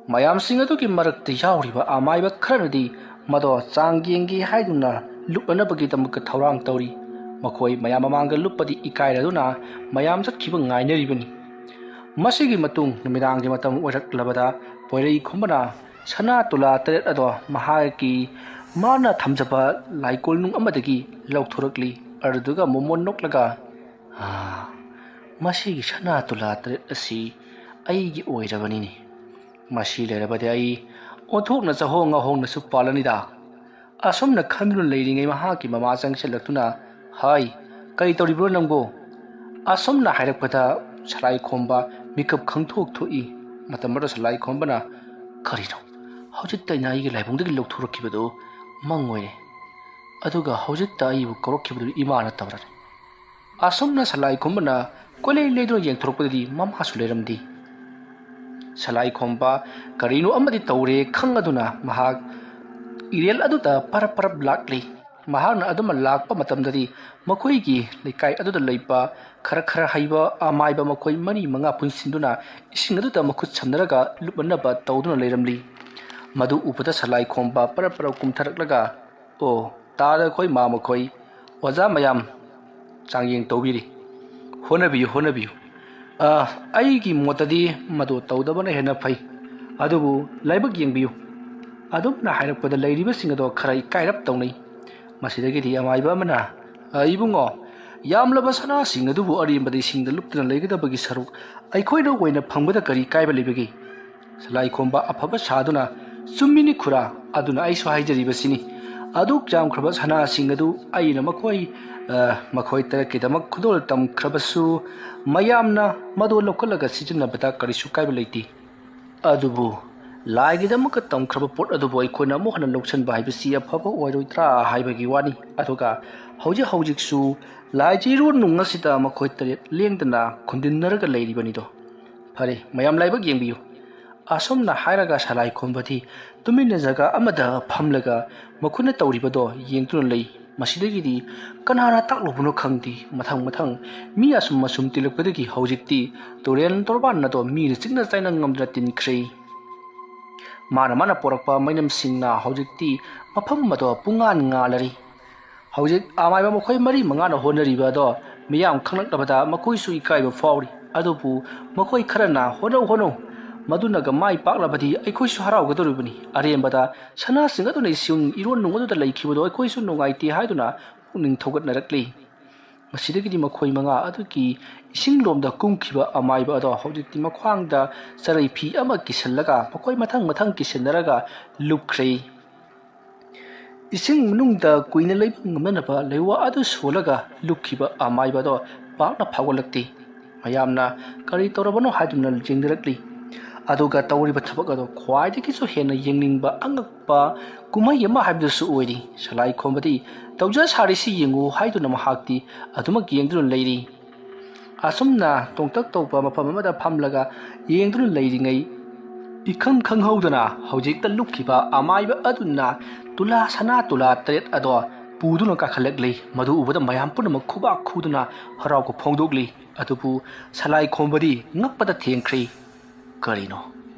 ꯃꯌꯥꯝꯁꯤꯡ ꯑꯗꯨꯒꯤ ꯃꯔꯛꯇ ꯌꯥꯎꯔꯤꯕ ꯑꯃꯥꯏꯕ ꯈꯔꯅꯗꯤ ꯃꯗꯣ ꯆꯥꯡ ꯌꯦꯡꯒꯦ ꯍꯥꯏꯗꯨꯅ ꯂꯨꯞꯅꯅꯕꯒꯤꯗꯃꯛꯇ ꯊꯧꯔꯥꯡ ꯇꯧꯔꯤ꯫ ꯃꯈꯣꯏ ꯃꯌꯥꯝ ꯃꯃꯥꯡꯗ ꯂꯨꯞꯄꯗꯤ ꯏꯀꯥꯏꯔꯗꯨꯅ ꯃꯌꯥꯝ ꯆꯠꯈꯤꯕ ꯉꯥꯏꯅꯔꯤꯕꯅꯤ꯫ ꯃꯁꯤꯒꯤ ꯃꯇꯨꯡ ꯅꯨꯃꯤꯗꯥꯡꯒꯤ ꯃꯇꯝ ꯑꯣꯏꯔꯛꯂꯕꯗ ꯄꯣꯏꯔꯩ ꯈꯨꯝꯕꯅ ꯁꯅꯥ ꯇꯨꯂꯥ ꯇꯔꯦꯠ ꯑꯗꯣ ꯃꯍꯥꯛꯀꯤ ꯃꯥꯅ ꯊꯝꯖꯕ ꯂꯥꯏꯀꯣꯜꯅꯨꯡ ꯑꯃꯗꯒꯤ ꯂꯧꯊꯣꯔꯛꯂꯤ꯫ ꯑꯗꯨꯗꯨꯒ ꯃꯣꯃꯣꯟ ꯅꯣꯛꯂꯒ, "ꯑꯥ, ꯃꯁꯤꯒꯤ ꯁꯅꯥ ꯇꯨꯂꯥ ꯇꯔꯦꯠ ꯑꯁꯤ ꯑꯩꯒꯤ ꯑꯣꯏꯔꯕꯅꯤꯅꯦ꯫ ꯃꯁꯤ ꯂꯩꯔꯕꯗꯤ ꯑꯩ ꯑꯣꯟꯊꯣꯛꯅ ꯆꯍꯣꯡ ꯉꯥꯍꯣꯡꯅꯁꯨ ꯄꯥꯜꯂꯅꯤꯗ꯫ ꯑꯁꯨꯝꯅ ꯈꯟꯗꯨꯅ ꯂꯩꯔꯤꯉꯩ ꯃꯍꯥꯛꯀꯤ ꯃꯃꯥ ꯆꯪꯁꯤꯜꯂꯛꯇꯨꯅ, "ꯍꯥꯏ, ꯀꯔꯤ ꯇꯧꯔꯤꯕ꯭ꯔꯣ ꯅꯪꯕꯨ?" ꯑꯁꯨꯝꯅ ꯍꯥꯏꯔꯛꯄꯗ ꯁꯂꯥꯏ ꯈꯣꯝꯕ ꯃꯤꯀꯞ ꯈꯪꯊꯣꯛ ꯊꯣꯛꯏ꯫ ꯃꯇꯝ ꯑꯗꯨꯗ ꯁꯂꯥꯏ ꯈꯣꯝꯕꯅ, "ꯀꯔꯤꯅꯣ? ꯍꯧꯖꯤꯛꯇ ꯑꯩꯅ ꯑꯩꯒꯤ ꯂꯥꯏꯕꯨꯡꯗꯒꯤ ꯂꯧꯊꯣꯔꯛꯈꯤꯕꯗꯨ ꯃꯪ ꯑꯣꯏꯔꯦ꯫ ꯑꯗꯨꯒ ꯍꯧꯖꯤꯛꯇ ꯑꯩꯕꯨ ꯀꯧꯔꯛꯈꯤꯕꯗꯨ ꯏꯃꯥ ꯅꯠꯇꯕ꯭ꯔꯥꯅꯦ?" ꯑꯁꯨꯝꯅ ꯁꯂꯥꯏ ꯈꯣꯝꯕꯅ ꯀꯣꯏꯂꯩ ꯂꯩꯗꯨꯅ ꯌꯦꯡꯊꯣꯔꯛꯄꯗꯗꯤ ꯃꯃꯥꯁꯨ ꯂꯩꯔꯝꯗꯦ꯫ ꯁꯂꯥꯏ ꯈꯣꯝꯕ ꯀꯔꯤꯅꯣ ꯑꯃꯗꯤ ꯇꯧꯔꯦ ꯈꯪꯂꯗꯨꯅ ꯃꯍꯥꯛ ꯏꯔꯦꯜ ꯑꯗꯨꯗ ꯄꯔꯞ ꯄꯔꯞ ꯂꯥꯛꯂꯤ꯫ ꯃꯍꯥꯛꯅ ꯑꯗꯨꯃ ꯂꯥꯛꯄ ꯃꯇꯝꯗꯗꯤ ꯃꯈꯣꯏꯒꯤ ꯂꯩꯀꯥꯏ ꯑꯗꯨꯗ ꯂꯩꯕ ꯈꯔ ꯈꯔ ꯍꯩꯕ ꯑꯃꯥꯏꯕ ꯃꯈꯣꯏ ꯃꯔꯤ ꯃꯉꯥ ꯄꯨꯟꯁꯤꯟꯗꯨꯅ ꯏꯁꯤꯡ ꯑꯗꯨꯗ ꯃꯈꯨꯠ ꯁꯝꯅꯔꯒ ꯂꯨꯞꯅꯅꯕ ꯇꯧꯗꯨꯅ ꯂꯩꯔꯝꯂꯤ꯫ ꯃꯗꯨ ꯎꯕꯗ ꯁꯂꯥꯏ ꯈꯣꯝꯕ ꯄꯔꯞ ꯄꯔꯞ ꯀꯨꯝꯊꯔꯛꯂꯒ, "ꯑꯣ, ꯇꯥꯗ ꯑꯩꯈꯣꯏ ꯃꯥ ꯃꯈꯣꯏ, ꯑꯣꯖꯥ ꯃꯌꯥꯝ ꯆꯥꯡꯌꯦꯡ ꯇꯧꯕꯤꯔꯤ꯫ ꯍꯣꯠꯅꯕꯤꯌꯨ, ꯍꯣꯠꯅꯕꯤꯌꯨ꯫ ꯑ, ꯑꯩꯒꯤ ꯃꯣꯠꯇꯗꯤ ꯃꯗꯨ ꯇꯧꯗꯕꯅ ꯍꯦꯟꯅ ꯐꯩ꯫ ꯑꯗꯨꯕꯨ ꯂꯥꯏꯕꯛ ꯌꯦꯡꯕꯤꯌꯨ꯫" ꯑꯗꯨꯝꯅ ꯍꯥꯏꯔꯛꯄꯗ ꯂꯩꯔꯤꯕꯁꯤꯡ ꯑꯗꯣ ꯈꯔ ꯏꯀꯥꯏꯔꯞ ꯇꯧꯅꯩ꯫ ꯃꯁꯤꯗꯒꯤꯗꯤ ꯑꯃꯥꯏꯕ ꯑꯃꯅ, "ꯑ, ꯏꯕꯨꯡꯉꯣ, ꯌꯥꯝꯂꯕ ꯁꯅꯥꯁꯤꯡ ꯑꯗꯨꯕꯨ ꯑꯔꯦꯝꯕꯗ ꯏꯁꯤꯡꯗ ꯂꯨꯞꯇꯨꯅ ꯂꯩꯒꯗꯕꯒꯤ ꯁꯔꯨꯛ ꯑꯩꯈꯣꯏꯅ ꯑꯣꯏꯅ ꯐꯪꯕꯗ ꯀꯔꯤ ꯀꯥꯏꯕ ꯂꯩꯕꯒꯦ?" ꯁꯂꯥꯏ ꯈꯣꯝꯕ ꯑꯐꯕ ꯁꯥꯗꯨꯅ, "ꯆꯨꯝꯃꯤꯅꯤ ꯈꯨꯔꯥ, ꯑꯗꯨꯅ ꯑꯩꯁꯨ ꯍꯥꯏꯖꯔꯤꯕꯁꯤꯅꯤ꯫ ꯑꯗꯨꯛ ꯌꯥꯝꯈ꯭ꯔꯕ ꯁꯅꯥꯁꯤꯡ ꯑꯗꯨ ꯑꯩꯅ ꯃꯈꯣꯏ, ꯑ, ꯃꯈꯣꯏ ꯇꯔꯦꯠꯀꯤꯗꯃꯛ ꯈꯨꯗꯣꯜ ꯇꯝꯈ꯭ꯔꯕꯁꯨ, ꯃꯌꯥꯝꯅ ꯃꯗꯨ ꯂꯧꯈꯠꯂꯒ ꯁꯤꯖꯤꯟꯅꯕꯗ ꯀꯔꯤꯁꯨ ꯀꯥꯏꯕ ꯂꯩꯇꯦ꯫ ꯑꯗꯨꯕꯨ ꯂꯥꯏꯒꯤꯗꯃꯛꯇ ꯇꯝꯈ꯭ꯔꯕ ꯄꯣꯠ ꯑꯗꯨꯕꯨ ꯑꯩꯈꯣꯏꯅ ꯑꯃꯨꯛ ꯍꯟꯅ ꯂꯧꯁꯤꯟꯕ ꯍꯥꯏꯕꯁꯤ ꯑꯐꯕ ꯑꯣꯏꯔꯣꯏꯗ꯭ꯔꯥ ꯍꯥꯏꯕꯒꯤ ꯋꯥꯅꯤ꯫ ꯑꯗꯨꯒ ꯍꯧꯖꯤꯛ ꯍꯧꯖꯤꯛꯁꯨ ꯂꯥꯏꯆꯤꯔꯣꯟ ꯅꯨꯡ ꯑꯁꯤꯗ ꯃꯈꯣꯏ ꯇꯔꯦꯠ ꯂꯦꯡꯗꯅ ꯈꯨꯟꯗꯤꯟꯅꯔꯒ ꯂꯩꯔꯤꯕꯅꯤꯗꯣ꯫ ꯐꯔꯦ, ꯃꯌꯥꯝ ꯂꯥꯏꯕꯛ ꯌꯦꯡꯕꯤꯌꯨ꯫" ꯑꯁꯨꯝꯅ ꯍꯥꯏꯔꯒ ꯁꯂꯥꯏ ꯈꯣꯝꯕꯗꯤ ꯇꯨꯃꯤꯟꯅ ꯖꯒꯥ ꯑꯃꯗ ꯐꯝꯂꯒ ꯃꯈꯣꯏꯅ ꯇꯧꯔꯤꯕꯗꯣ ꯌꯦꯡꯗꯨꯅ ꯂꯩ꯫ ꯃꯁꯤꯗꯒꯤꯗꯤ ꯀꯅꯥꯅ ꯇꯥꯛꯂꯨꯕꯅꯣ ꯈꯪꯗꯦ, ꯃꯊꯪ ꯃꯊꯪ ꯃꯤ ꯑꯁꯨꯝ ꯑꯁꯨꯝ ꯇꯤꯜꯂꯛꯄꯗꯒꯤ ꯍꯧꯖꯤꯛꯇꯤ ꯇꯨꯔꯦꯜ ꯇꯣꯔꯕꯥꯟ ꯑꯗꯣ ꯃꯤꯅ ꯆꯤꯛꯅ ꯆꯥꯏꯅ ꯉꯝꯗꯅ ꯇꯤꯟꯈ꯭ꯔꯦ꯫ ꯃꯥꯅ ꯃꯥꯅ ꯄꯣꯔꯛꯄ ꯃꯩꯅꯝꯁꯤꯡꯅ ꯍꯧꯖꯤꯛꯇꯤ ꯃꯐꯝ ꯑꯗꯣ ꯄꯨꯡꯉꯥꯟ ꯉꯥꯜꯂꯔꯤ꯫ ꯍꯧꯖꯤꯛ ꯑꯃꯥꯏꯕ ꯃꯈꯣꯏ ꯃꯔꯤ ꯃꯉꯥꯅ ꯍꯣꯠꯅꯔꯤꯕ ꯑꯗꯣ ꯃꯤꯌꯥꯝ ꯈꯪꯂꯛꯂꯕꯗ ꯃꯈꯣꯏꯁꯨ ꯏꯀꯥꯏꯕ ꯐꯥꯎꯔꯤ꯫ ꯑꯗꯨꯕꯨ ꯃꯈꯣꯏ ꯈꯔꯅ, "ꯍꯣꯠꯅꯧ, ꯍꯣꯠꯅꯧ, ꯃꯗꯨꯅꯒ ꯃꯥꯏ ꯄꯥꯛꯂꯕꯗꯤ ꯑꯩꯈꯣꯏꯁꯨ ꯍꯔꯥꯎꯒꯗꯧꯔꯤꯕꯅꯤ꯫ ꯑꯔꯦꯝꯕꯗ ꯁꯅꯥꯁꯤꯡ ꯑꯗꯨꯅ ꯏꯁꯤꯡ ꯏꯔꯣꯟ ꯅꯨꯡ ꯑꯗꯨꯗ ꯂꯩꯈꯤꯕꯗꯣ ꯑꯩꯈꯣꯏꯁꯨ ꯅꯨꯡꯉꯥꯏꯇꯦ" ꯍꯥꯏꯗꯨꯅ ꯄꯨꯛꯅꯤꯡ ꯊꯧꯒꯠꯅꯔꯛꯂꯤ꯫ ꯃꯁꯤꯗꯒꯤꯗꯤ ꯃꯈꯣꯏ ꯃꯉꯥ ꯑꯗꯨꯒꯤ ꯏꯁꯤꯡꯂꯣꯝꯗ ꯀꯨꯝꯈꯤꯕ ꯑꯃꯥꯏꯕ ꯑꯗꯣ ꯍꯧꯖꯤꯛꯇꯤ ꯃꯈ꯭ꯋꯥꯡꯗ ꯆꯔꯩ ꯐꯤ ꯑꯃ ꯀꯤꯁꯤꯜꯂꯒ ꯃꯈꯣꯏ ꯃꯊꯪ ꯃꯊꯪ ꯀꯤꯁꯤꯟꯅꯔꯒ ꯂꯨꯞꯈ꯭ꯔꯦ꯫ ꯏꯁꯤꯡ ꯃꯅꯨꯡꯗ ꯀꯨꯏꯅ ꯂꯩꯕ ꯉꯝꯅꯅꯕ ꯂꯩꯋꯥ ꯑꯗꯨ ꯁꯣꯜꯂꯒ ꯂꯨꯞꯈꯤꯕ ꯑꯃꯥꯏꯕ ꯑꯗꯣ ꯄꯥꯛꯅ ꯐꯥꯎꯒꯠꯂꯛꯇꯦ꯫ ꯃꯌꯥꯝꯅ ꯀꯔꯤ ꯇꯧꯔꯕꯅꯣ ꯍꯥꯏꯗꯨꯅ ꯌꯦꯡꯅꯔꯛꯂꯤ꯫ ꯑꯗꯨꯒ ꯇꯧꯔꯤꯕ ꯊꯕꯛ ꯑꯗꯣ ꯈ꯭ꯋꯥꯏꯗꯒꯤꯁꯨ ꯍꯦꯟꯅ ꯌꯦꯡꯅꯤꯡꯕ ꯑꯉꯛꯄ ꯀꯨꯝꯍꯩ ꯑꯃ ꯍꯥꯏꯕꯗꯨꯁꯨ ꯑꯣꯏꯔꯤ꯫ ꯁꯂꯥꯏ ꯈꯣꯝꯕꯗꯤ ꯇꯧꯖ ꯁꯥꯔꯤꯁꯤ ꯌꯦꯡꯉꯨ ꯍꯥꯏꯗꯨꯅ ꯃꯍꯥꯛꯇꯤ ꯑꯗꯨꯃꯛ ꯌꯦꯡꯗꯨꯅ ꯂꯩꯔꯤ꯫ ꯑꯁꯨꯝꯅ ꯇꯣꯡꯇꯛ ꯇꯧꯕ ꯃꯐꯝ ꯑꯃꯗ ꯐꯝꯂꯒ ꯌꯦꯡꯗꯨꯅ ꯂꯩꯔꯤꯉꯩ, ꯏꯈꯪ ꯈꯪꯍꯧꯗꯅ ꯍꯧꯖꯤꯛꯇ ꯂꯨꯞꯈꯤꯕ ꯑꯃꯥꯏꯕ ꯑꯗꯨꯅ ꯇꯨꯂꯥ, ꯁꯅꯥ ꯇꯨꯂꯥ ꯇꯔꯦꯠ ꯑꯗꯣ ꯄꯨꯗꯨꯅ ꯀꯥꯈꯠꯂꯛꯂꯤ꯫ ꯃꯗꯨ ꯎꯕꯗ ꯃꯌꯥꯝ ꯄꯨꯝꯅꯃꯛ ꯈꯨꯕꯥꯛ ꯈꯨꯗꯨꯅ ꯍꯔꯥꯎꯕ ꯐꯣꯡꯗꯣꯛꯂꯤ꯫ ꯑꯗꯨꯕꯨ ꯁꯂꯥꯏ ꯈꯣꯝꯕꯗꯤ ꯉꯛꯄꯗ ꯊꯦꯡꯈ꯭ꯔꯦ꯫ ꯀꯔꯤꯅꯣ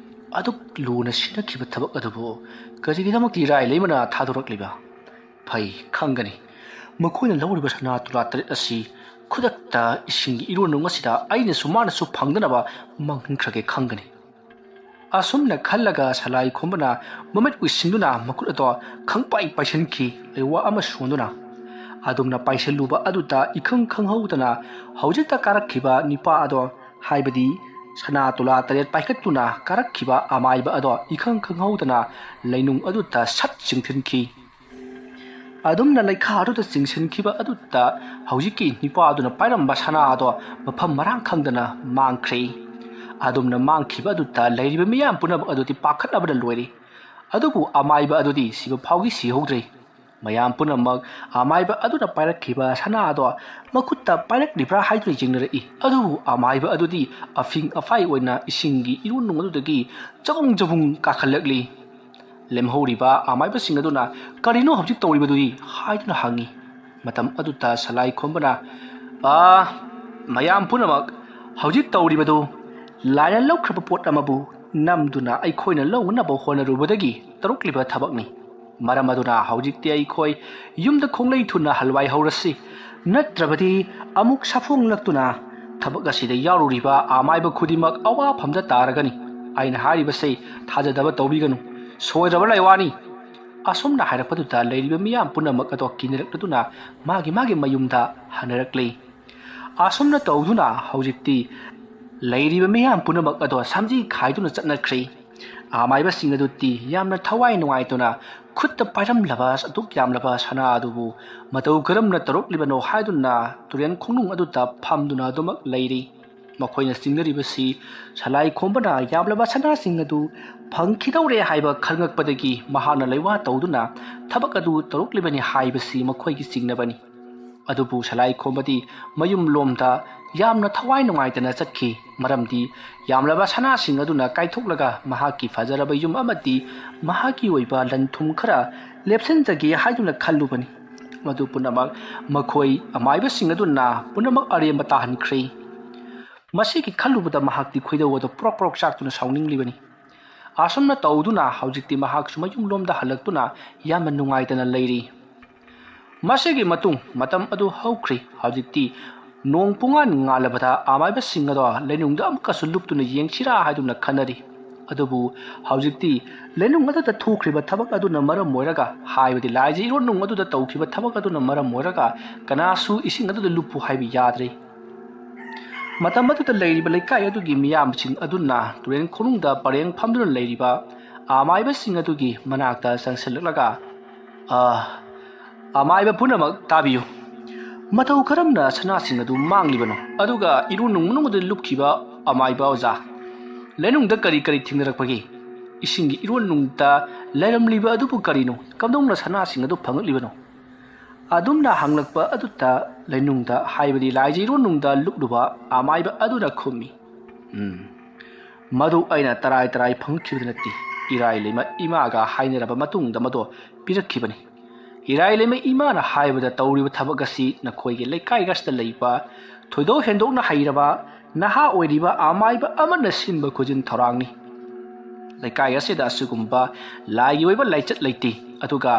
ꯑꯗꯨꯛ ꯂꯨꯅ ꯁꯤꯟꯅꯈꯤꯕ ꯊꯕꯛ ꯑꯗꯨꯕꯨ ꯀꯔꯤꯒꯤꯗꯃꯛꯇ ꯏꯔꯥꯏ ꯂꯩꯃꯅ ꯊꯥꯗꯣꯔꯛꯂꯤꯕ? ꯐꯩ, ꯈꯪꯒꯅꯤ꯫ ꯃꯈꯣꯏꯅ ꯂꯧꯔꯤꯕ ꯁꯅꯥ ꯇꯨꯂꯥ ꯇꯔꯦꯠ ꯑꯁꯤ ꯈꯨꯗꯛꯇ ꯏꯁꯤꯡꯒꯤ ꯏꯔꯣꯟꯅꯨꯡ ꯑꯁꯤꯗ ꯑꯩꯅꯁꯨ ꯃꯥꯅꯁꯨ ꯐꯪꯗꯅꯕ ꯃꯥꯡꯍꯟꯈ꯭ꯔꯒꯦ ꯈꯪꯒꯅꯤ꯫ ꯑꯁꯨꯝꯅ ꯈꯜꯂꯒ ꯁꯂꯥꯏ ꯈꯣꯝꯕꯅ ꯃꯃꯤꯠ ꯎꯏꯁꯤꯟꯗꯨꯅ ꯃꯈꯨꯠ ꯑꯗꯣ ꯈꯪꯄꯥꯏ ꯄꯥꯏꯁꯤꯟꯈꯤ, ꯂꯩꯋꯥ ꯑꯃ ꯁꯣꯟꯗꯨꯅ꯫ ꯑꯗꯨꯝꯅ ꯄꯥꯏꯁꯤꯜꯂꯨꯕ ꯑꯗꯨꯗ ꯏꯈꯪ ꯈꯪꯍꯧꯗꯅ ꯍꯧꯖꯤꯛꯇ ꯀꯥꯔꯛꯈꯤꯕ ꯅꯤꯄꯥ ꯑꯗꯣ, ꯍꯥꯏꯕꯗꯤ ꯁꯅꯥ ꯇꯨꯂꯥ ꯇꯔꯦꯠ ꯄꯥꯏꯈꯠꯇꯨꯅ ꯀꯥꯔꯛꯈꯤꯕ ꯑꯃꯥꯏꯕ ꯑꯗꯣ ꯏꯈꯪ ꯈꯪꯍꯧꯗꯅ ꯂꯩꯅꯨꯡ ꯑꯗꯨꯗ ꯁꯠ ꯆꯤꯡꯊꯤꯟꯈꯤ꯫ ꯑꯗꯨꯝꯅ ꯂꯩꯈꯥ ꯑꯗꯨꯗ ꯆꯤꯡꯁꯤꯟꯈꯤꯕ ꯑꯗꯨꯗ ꯍꯧꯖꯤꯛꯀꯤ ꯅꯤꯄꯥ ꯑꯗꯨꯅ ꯄꯥꯏꯔꯝꯕ ꯁꯅꯥ ꯑꯗꯣ ꯃꯐꯝ ꯃꯔꯥꯡ ꯈꯪꯗꯅ ꯃꯥꯡꯈ꯭ꯔꯦ꯫ ꯑꯗꯨꯝꯅ ꯃꯥꯡꯈꯤꯕ ꯑꯗꯨꯗ ꯂꯩꯔꯤꯕ ꯃꯤꯌꯥꯝ ꯄꯨꯝꯅꯃꯛ ꯑꯗꯨꯗꯤ ꯄꯥꯈꯠꯅꯕꯅ ꯂꯣꯏꯔꯦ꯫ ꯑꯗꯨꯕꯨ ꯑꯃꯥꯏꯕ ꯑꯗꯨꯗꯤ ꯁꯤꯕ ꯐꯥꯎꯒꯤ ꯁꯤꯍꯧꯗ꯭ꯔꯦ꯫ ꯃꯌꯥꯝ ꯄꯨꯝꯅꯃꯛ ꯑꯃꯥꯏꯕ ꯑꯗꯨꯅ ꯄꯥꯏꯔꯛꯈꯤꯕ ꯁꯅꯥ ꯑꯗꯣ ꯃꯈꯨꯠꯇ ꯄꯥꯏꯔꯛꯂꯤꯕ꯭ꯔꯥ ꯍꯥꯏꯗꯨꯅ ꯌꯦꯡꯅꯔꯛꯏ꯫ ꯑꯗꯨꯕꯨ ꯑꯃꯥꯏꯕ ꯑꯗꯨꯗꯤ ꯑꯐꯤꯡ ꯑꯐꯥꯏ ꯑꯣꯏꯅ ꯏꯁꯤꯡꯒꯤ ꯏꯔꯨꯅꯨꯡ ꯑꯗꯨꯗꯒꯤ ꯆꯕꯨꯡ ꯆꯕꯨꯡ ꯀꯥꯈꯠꯂꯛꯂꯤ꯫ ꯂꯦꯝꯍꯧꯔꯤꯕ ꯑꯃꯥꯏꯕꯁꯤꯡ ꯑꯗꯨꯅ "ꯀꯔꯤꯅꯣ ꯍꯧꯖꯤꯛ ꯇꯧꯔꯤꯕꯗꯨꯗꯤ?" ꯍꯥꯏꯗꯨꯅ ꯍꯪꯉꯤ꯫ ꯃꯇꯝ ꯑꯗꯨꯗ ꯁꯂꯥꯏ ꯈꯣꯝꯕꯅ, "ꯑꯥ, ꯃꯌꯥꯝ ꯄꯨꯝꯅꯃꯛ, ꯍꯧꯖꯤꯛ ꯇꯧꯔꯤꯕꯗꯨ ꯂꯥꯏꯅ ꯂꯧꯈ꯭ꯔꯕ ꯄꯣꯠ ꯑꯃꯕꯨ ꯅꯝꯗꯨꯅ ꯑꯩꯈꯣꯏꯅ ꯂꯧꯅꯅꯕ ꯍꯣꯠꯅꯔꯨꯕꯗꯒꯤ ꯇꯧꯔꯛꯂꯤꯕ ꯊꯕꯛꯅꯤ꯫ ꯃꯔꯝ ꯑꯗꯨꯅ ꯍꯧꯖꯤꯛꯇꯤ ꯑꯩꯈꯣꯏ ꯌꯨꯝꯗ ꯈꯣꯡꯂꯩ ꯊꯨꯅ ꯍꯜꯋꯥꯏ ꯍꯧꯔꯁꯤ, ꯅꯠꯇ꯭ꯔꯕꯗꯤ ꯑꯃꯨꯛ ꯁꯥꯐꯣꯡꯂꯛꯇꯨꯅ ꯊꯕꯛ ꯑꯁꯤꯗ ꯌꯥꯎꯔꯨꯔꯤꯕ ꯑꯃꯥꯏꯕ ꯈꯨꯗꯤꯡꯃꯛ ꯑꯋꯥꯐꯝꯗ ꯇꯥꯔꯒꯅꯤ꯫ ꯑꯩꯅ ꯍꯥꯏꯔꯤꯕꯁꯤ ꯊꯥꯖꯗꯕ ꯇꯧꯕꯤꯒꯅꯨ, ꯁꯣꯏꯗ꯭ꯔꯕ ꯂꯩꯋꯥꯅꯤ"꯫ ꯑꯁꯨꯝꯅ ꯍꯥꯏꯔꯛꯄꯗꯨꯗ ꯂꯩꯔꯤꯕ ꯃꯤꯌꯥꯝ ꯄꯨꯝꯅꯃꯛ ꯑꯗꯣ ꯀꯤꯅꯔꯛꯂꯗꯨꯅ ꯃꯥꯒꯤ ꯃꯥꯒꯤ ꯃꯌꯨꯝꯗ ꯍꯟꯅꯔꯛꯂꯤ꯫ ꯑꯁꯨꯝꯅ ꯇꯧꯗꯨꯅ ꯍꯧꯖꯤꯛꯇꯤ ꯂꯩꯔꯤꯕ ꯃꯤꯌꯥꯝ ꯄꯨꯝꯅꯃꯛ ꯑꯗꯣ ꯁꯝꯖꯤ ꯈꯥꯏꯗꯨꯅ ꯆꯠꯅꯈ꯭ꯔꯦ꯫ ꯑꯃꯥꯏꯕꯁꯤꯡ ꯑꯗꯨꯗꯤ ꯌꯥꯝꯅ ꯊꯋꯥꯏ ꯅꯨꯡꯉꯥꯏꯇꯅ ꯈꯨꯠꯇ ꯄꯥꯏꯔꯝꯂꯕ ꯑꯗꯨꯛ ꯌꯥꯝꯂꯕ ꯁꯅꯥ ꯑꯗꯨꯕꯨ ꯃꯇꯧ ꯀꯔꯝꯅ ꯇꯧꯔꯛꯂꯤꯕꯅꯣ ꯍꯥꯏꯗꯨꯅ ꯇꯨꯔꯦꯜ ꯈꯣꯡꯅꯨꯡ ꯑꯗꯨꯗ ꯐꯝꯗꯨꯅ ꯑꯗꯨꯃꯛ ꯂꯩꯔꯤ꯫ ꯃꯈꯣꯏꯅ ꯆꯤꯡꯅꯔꯤꯕꯁꯤ ꯁꯂꯥꯏ ꯈꯣꯝꯕꯅ ꯌꯥꯝꯂꯕ ꯁꯅꯥꯁꯤꯡ ꯑꯗꯨ ꯐꯪꯈꯤꯗꯧꯔꯦ ꯍꯥꯏꯕ ꯈꯪꯉꯛꯄꯗꯒꯤ ꯃꯍꯥꯛꯅ ꯂꯩꯋꯥ ꯇꯧꯗꯨꯅ ꯊꯕꯛ ꯑꯗꯨ ꯇꯧꯔꯛꯂꯤꯕꯅꯤ ꯍꯥꯏꯕꯁꯤ ꯃꯈꯣꯏꯒꯤ ꯆꯤꯡꯅꯕꯅꯤ꯫ ꯑꯗꯨꯕꯨ ꯁꯂꯥꯏ ꯈꯣꯝꯕꯗꯤ ꯃꯌꯨꯝ ꯂꯣꯝꯗ ꯌꯥꯝꯅ ꯊꯋꯥꯏ ꯅꯨꯡꯉꯥꯏꯇꯅ ꯆꯠꯈꯤ, ꯃꯔꯝꯗꯤ ꯌꯥꯝꯂꯕ ꯁꯅꯥꯁꯤꯡ ꯑꯗꯨꯅ ꯀꯥꯏꯊꯣꯛꯂꯒ ꯃꯍꯥꯛꯀꯤ ꯐꯖꯔꯕ ꯌꯨꯝ ꯑꯃꯗꯤ ꯃꯍꯥꯛꯀꯤ ꯑꯣꯏꯕ ꯂꯟ ꯊꯨꯝ ꯈꯔ ꯂꯦꯞꯁꯤꯟꯖꯒꯦ ꯍꯥꯏꯗꯨꯅ ꯈꯜꯂꯨꯕꯅꯤ꯫ ꯃꯗꯨ ꯄꯨꯝꯅꯃꯛ ꯃꯈꯣꯏ ꯑꯃꯥꯏꯕꯁꯤꯡ ꯑꯗꯨꯅ ꯄꯨꯝꯅꯃꯛ ꯑꯔꯦꯝꯕ ꯇꯥꯍꯟꯈ꯭ꯔꯦ꯫ ꯃꯁꯤꯒꯤ ꯈꯜꯂꯨꯕꯗ ꯃꯍꯥꯛꯇꯤ ꯈꯣꯏꯗꯧ ꯑꯗꯨ ꯄ꯭ꯔꯣꯛ ꯄ꯭ꯔꯣꯛ ꯆꯥꯛꯇꯨꯅ ꯁꯥꯎꯅꯤꯡꯂꯤꯕꯅꯤ꯫ ꯑꯁꯨꯝꯅ ꯇꯧꯗꯨꯅ ꯍꯧꯖꯤꯛꯇꯤ ꯃꯍꯥꯛꯁꯨ ꯃꯌꯨꯝꯂꯣꯝꯗ ꯍꯜꯂꯛꯇꯨꯅ ꯌꯥꯝꯅ ꯅꯨꯡꯉꯥꯏꯇꯅ ꯂꯩꯔꯤ꯫ ꯃꯁꯤꯒꯤ ꯃꯇꯨꯡ ꯃꯇꯝ ꯑꯗꯨ ꯍꯧꯈ꯭ꯔꯤ꯫ ꯍꯧꯖꯤꯛꯇꯤ ꯅꯣꯡ ꯄꯨꯡꯉꯥꯟ ꯉꯥꯜꯂꯕꯗ ꯑꯃꯥꯏꯕꯁꯤꯡ ꯑꯗꯣ ꯂꯩꯅꯨꯡꯗ ꯑꯃꯨꯛꯀꯁꯨ ꯂꯨꯞꯇꯨꯅ ꯌꯦꯡꯁꯤꯔꯥ ꯍꯥꯏꯗꯨꯅ ꯈꯟꯅꯔꯤ꯫ ꯑꯗꯨꯕꯨ ꯍꯧꯖꯤꯛꯇꯤ ꯂꯩꯅꯨꯡ ꯑꯗꯨꯗ ꯊꯣꯛꯈ꯭ꯔꯤꯕ ꯊꯕꯛ ꯑꯗꯨꯅ ꯃꯔꯝ ꯑꯣꯏꯔꯒ, ꯍꯥꯏꯕꯗꯤ ꯂꯥꯏꯖ ꯏꯔꯣꯟꯅꯨꯡ ꯑꯗꯨꯗ ꯇꯧꯈꯤꯕ ꯊꯕꯛ ꯑꯗꯨꯅ ꯃꯔꯝ ꯑꯣꯏꯔꯒ, ꯀꯅꯥꯁꯨ ꯏꯁꯤꯡ ꯑꯗꯨꯗ ꯂꯨꯞꯄꯨ ꯍꯥꯏꯕ ꯌꯥꯗ꯭ꯔꯦ꯫ ꯃꯇꯝ ꯑꯗꯨꯗ ꯂꯩꯔꯤꯕ ꯂꯩꯀꯥꯏ ꯑꯗꯨꯒꯤ ꯃꯤꯌꯥꯝꯁꯤꯡ ꯑꯗꯨꯅ ꯇꯨꯔꯦꯜ ꯈꯣꯡꯅꯨꯡꯗ ꯄꯔꯦꯡ ꯐꯝꯗꯨꯅ ꯂꯩꯔꯤꯕ ꯑꯃꯥꯏꯕꯁꯤꯡ ꯑꯗꯨꯒꯤ ꯃꯅꯥꯛꯇ ꯆꯪꯁꯤꯜꯂꯛꯂꯒ, "ꯑ, ꯑꯃꯥꯏꯕ ꯄꯨꯝꯅꯃꯛ ꯇꯥꯕꯤꯌꯨ꯫ ꯃꯇꯧ ꯀꯔꯝꯅ ꯁꯅꯥꯁꯤꯡ ꯑꯗꯨ ꯃꯥꯡꯂꯤꯕꯅꯣ? ꯑꯗꯨꯒ ꯏꯔꯨ ꯅꯨꯡ ꯃꯅꯨꯡꯗ ꯂꯨꯞꯈꯤꯕ ꯑꯃꯥꯏꯕ ꯑꯣꯖꯥ, ꯂꯩꯅꯨꯡꯗ ꯀꯔꯤ ꯀꯔꯤ ꯊꯦꯡꯅꯔꯛꯄꯒꯦ? ꯏꯁꯤꯡꯒꯤ ꯏꯔꯣꯟ ꯅꯨꯡꯗ ꯂꯩꯔꯝꯂꯤꯕ ꯑꯗꯨꯕꯨ ꯀꯔꯤꯅꯣ? ꯀꯝꯗꯧꯅ ꯁꯅꯥꯁꯤꯡ ꯑꯗꯨ ꯐꯪꯂꯛꯂꯤꯕꯅꯣ?" ꯑꯗꯨꯝꯅ ꯍꯪꯂꯛꯄ ꯑꯗꯨꯗ ꯂꯩꯅꯨꯡꯗ, ꯍꯥꯏꯕꯗꯤ ꯂꯥꯏꯖ ꯏꯔꯣꯟ ꯅꯨꯡꯗ ꯂꯨꯞꯂꯨꯕ ꯑꯃꯥꯏꯕ ꯑꯗꯨꯅ ꯈꯨꯝꯃꯤ, "ꯎꯝ, ꯃꯗꯨ ꯑꯩꯅ ꯇꯔꯥꯏ ꯇꯔꯥꯏ ꯐꯪꯈꯤꯕꯗ ꯅꯠꯇꯦ꯫ ꯏꯔꯥꯏ ꯂꯩꯃ ꯏꯃꯥꯒ ꯍꯥꯏꯅꯔꯕ ꯃꯇꯨꯡꯗ ꯃꯗꯨ ꯄꯤꯔꯛꯈꯤꯕꯅꯤ꯫ ꯏꯔꯥꯏ ꯂꯩꯃ ꯏꯃꯥꯅ ꯍꯥꯏꯕꯗ ꯇꯧꯔꯤꯕ ꯊꯕꯛ ꯑꯁꯤ ꯅꯈꯣꯏꯒꯤ ꯂꯩꯀꯥꯏ ꯑꯁꯤꯗ ꯂꯩꯕ ꯊꯣꯏꯗꯣꯛ ꯍꯦꯟꯗꯣꯛꯅ ꯍꯩꯔꯕ ꯅꯍꯥ ꯑꯣꯏꯔꯤꯕ ꯑꯃꯥꯏꯕ ꯑꯃꯅ ꯁꯤꯟꯕ ꯈꯨꯖꯤꯟ ꯊꯧꯔꯥꯡꯅꯤ꯫ ꯂꯩꯀꯥꯏ ꯑꯁꯤꯗ ꯑꯁꯤꯒꯨꯝꯕ ꯂꯥꯏꯒꯤ ꯑꯣꯏꯕ ꯂꯥꯏꯆꯠ ꯂꯩꯇꯦ꯫ ꯑꯗꯨꯒ,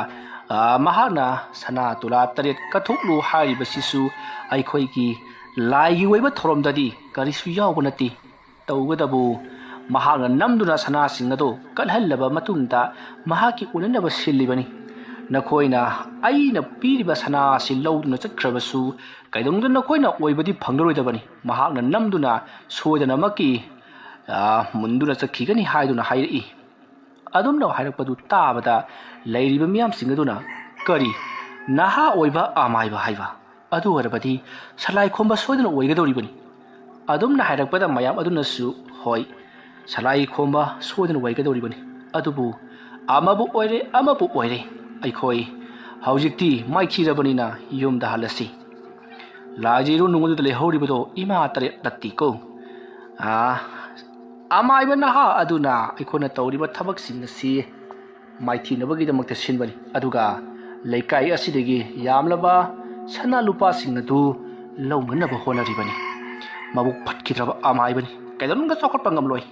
ꯑ, ꯃꯍꯥꯛꯅ ꯁꯅꯥ ꯇꯨꯂꯥ ꯇꯔꯦꯠ ꯀꯠꯊꯣꯛꯂꯨ ꯍꯥꯏꯔꯤꯕꯁꯤꯁꯨ ꯑꯩꯈꯣꯏꯒꯤ ꯂꯥꯏꯒꯤ ꯑꯣꯏꯕ ꯊꯧꯔꯝꯗꯗꯤ ꯀꯔꯤꯁꯨ ꯌꯥꯎꯕ ꯅꯠꯇꯦ꯫ ꯇꯧꯒꯗꯕꯨ ꯃꯍꯥꯛꯅ ꯅꯝꯗꯨꯅ ꯁꯅꯥꯁꯤꯡ ꯑꯗꯨ ꯀꯠꯍꯜꯂꯕ ꯃꯇꯨꯡꯗ ꯃꯍꯥꯛꯀꯤ ꯎꯅꯅꯕ ꯁꯤꯜꯂꯤꯕꯅꯤ꯫ "ꯅꯈꯣꯏꯅ ꯑꯩꯅ ꯄꯤꯔꯤꯕ ꯁꯅꯥ ꯑꯁꯤ ꯂꯧꯗꯨꯅ ꯆꯠꯈ꯭ꯔꯕꯁꯨ, ꯀꯩꯗꯧꯅꯨꯡꯗ ꯅꯈꯣꯏꯅ ꯑꯣꯏꯕꯗꯤ ꯐꯪꯂꯔꯣꯏꯗꯕꯅꯤ꯫ ꯃꯍꯥꯛꯅ ꯅꯝꯗꯨꯅ ꯁꯣꯏꯗꯅꯃꯛꯀꯤ, ꯑ, ꯃꯨꯟꯗꯨꯅ ꯆꯠꯈꯤꯒꯅꯤ" ꯍꯥꯏꯗꯨꯅ ꯍꯥꯏꯔꯛꯏ꯫ ꯑꯗꯨꯝꯅ ꯍꯥꯏꯔꯛꯄꯗꯨ ꯇꯥꯕꯗ ꯂꯩꯔꯤꯕ ꯃꯤꯌꯥꯝꯁꯤꯡ ꯑꯗꯨꯅ, "ꯀꯔꯤ? ꯅꯍꯥ ꯑꯣꯏꯕ ꯑꯃꯥꯏꯕ ꯍꯥꯏꯕ? ꯑꯗꯨ ꯑꯣꯏꯔꯕꯗꯤ ꯁꯂꯥꯏ ꯈꯣꯝꯕ ꯁꯣꯏꯗꯅ ꯑꯣꯏꯒꯗꯧꯔꯤꯕꯅꯤ"꯫ ꯑꯗꯨꯝꯅ ꯍꯥꯏꯔꯛꯄꯗ ꯃꯌꯥꯝ ꯑꯗꯨꯅꯁꯨ, "ꯍꯣꯏ, ꯁꯂꯥꯏ ꯈꯣꯝꯕ ꯁꯣꯏꯗꯅ ꯑꯣꯏꯒꯗꯧꯔꯤꯕꯅꯤ꯫ ꯑꯗꯨꯕꯨ ꯑꯃꯕꯨ ꯑꯣꯏꯔꯦ, ꯑꯃꯕꯨ ꯑꯣꯏꯔꯦ, ꯑꯩꯈꯣꯏ ꯍꯧꯖꯤꯛꯇꯤ ꯃꯥꯏꯊꯤꯔꯕꯅꯤꯅ ꯌꯨꯝꯗ ꯍꯜꯂꯁꯤ꯫ ꯂꯥꯏꯖ ꯏꯔꯨ ꯅꯨꯡ ꯑꯗꯨꯗ ꯂꯩꯍꯧꯔꯤꯕꯗꯣ ꯏꯃꯥ ꯇꯔꯦꯠ ꯅꯠꯇꯦꯀꯣ꯫ ꯑꯥ, ꯑꯃꯥꯏꯕ ꯅꯍꯥ ꯑꯗꯨꯅ ꯑꯩꯈꯣꯏꯅ ꯇꯧꯔꯤꯕ ꯊꯕꯛꯁꯤꯡ ꯑꯁꯤ ꯃꯥꯏꯊꯤꯅꯕꯒꯤꯗꯃꯛꯇ ꯁꯤꯟꯕꯅꯤ꯫ ꯑꯗꯨꯒ ꯂꯩꯀꯥꯏ ꯑꯁꯤꯗꯒꯤ ꯌꯥꯝꯂꯕ ꯁꯅꯥ ꯂꯨꯄꯥꯁꯤꯡ ꯑꯗꯨ ꯂꯧꯅꯅꯕ ꯍꯣꯠꯅꯔꯤꯕꯅꯤ꯫ ꯃꯕꯨꯛ ꯐꯠꯈꯤꯗ꯭ꯔꯕ ꯑꯃꯥꯏꯕꯅꯤ, ꯀꯩꯗꯧꯅꯨꯡꯗ ꯆꯥꯎꯈꯠꯄ ꯉꯝꯂꯣꯏ"꯫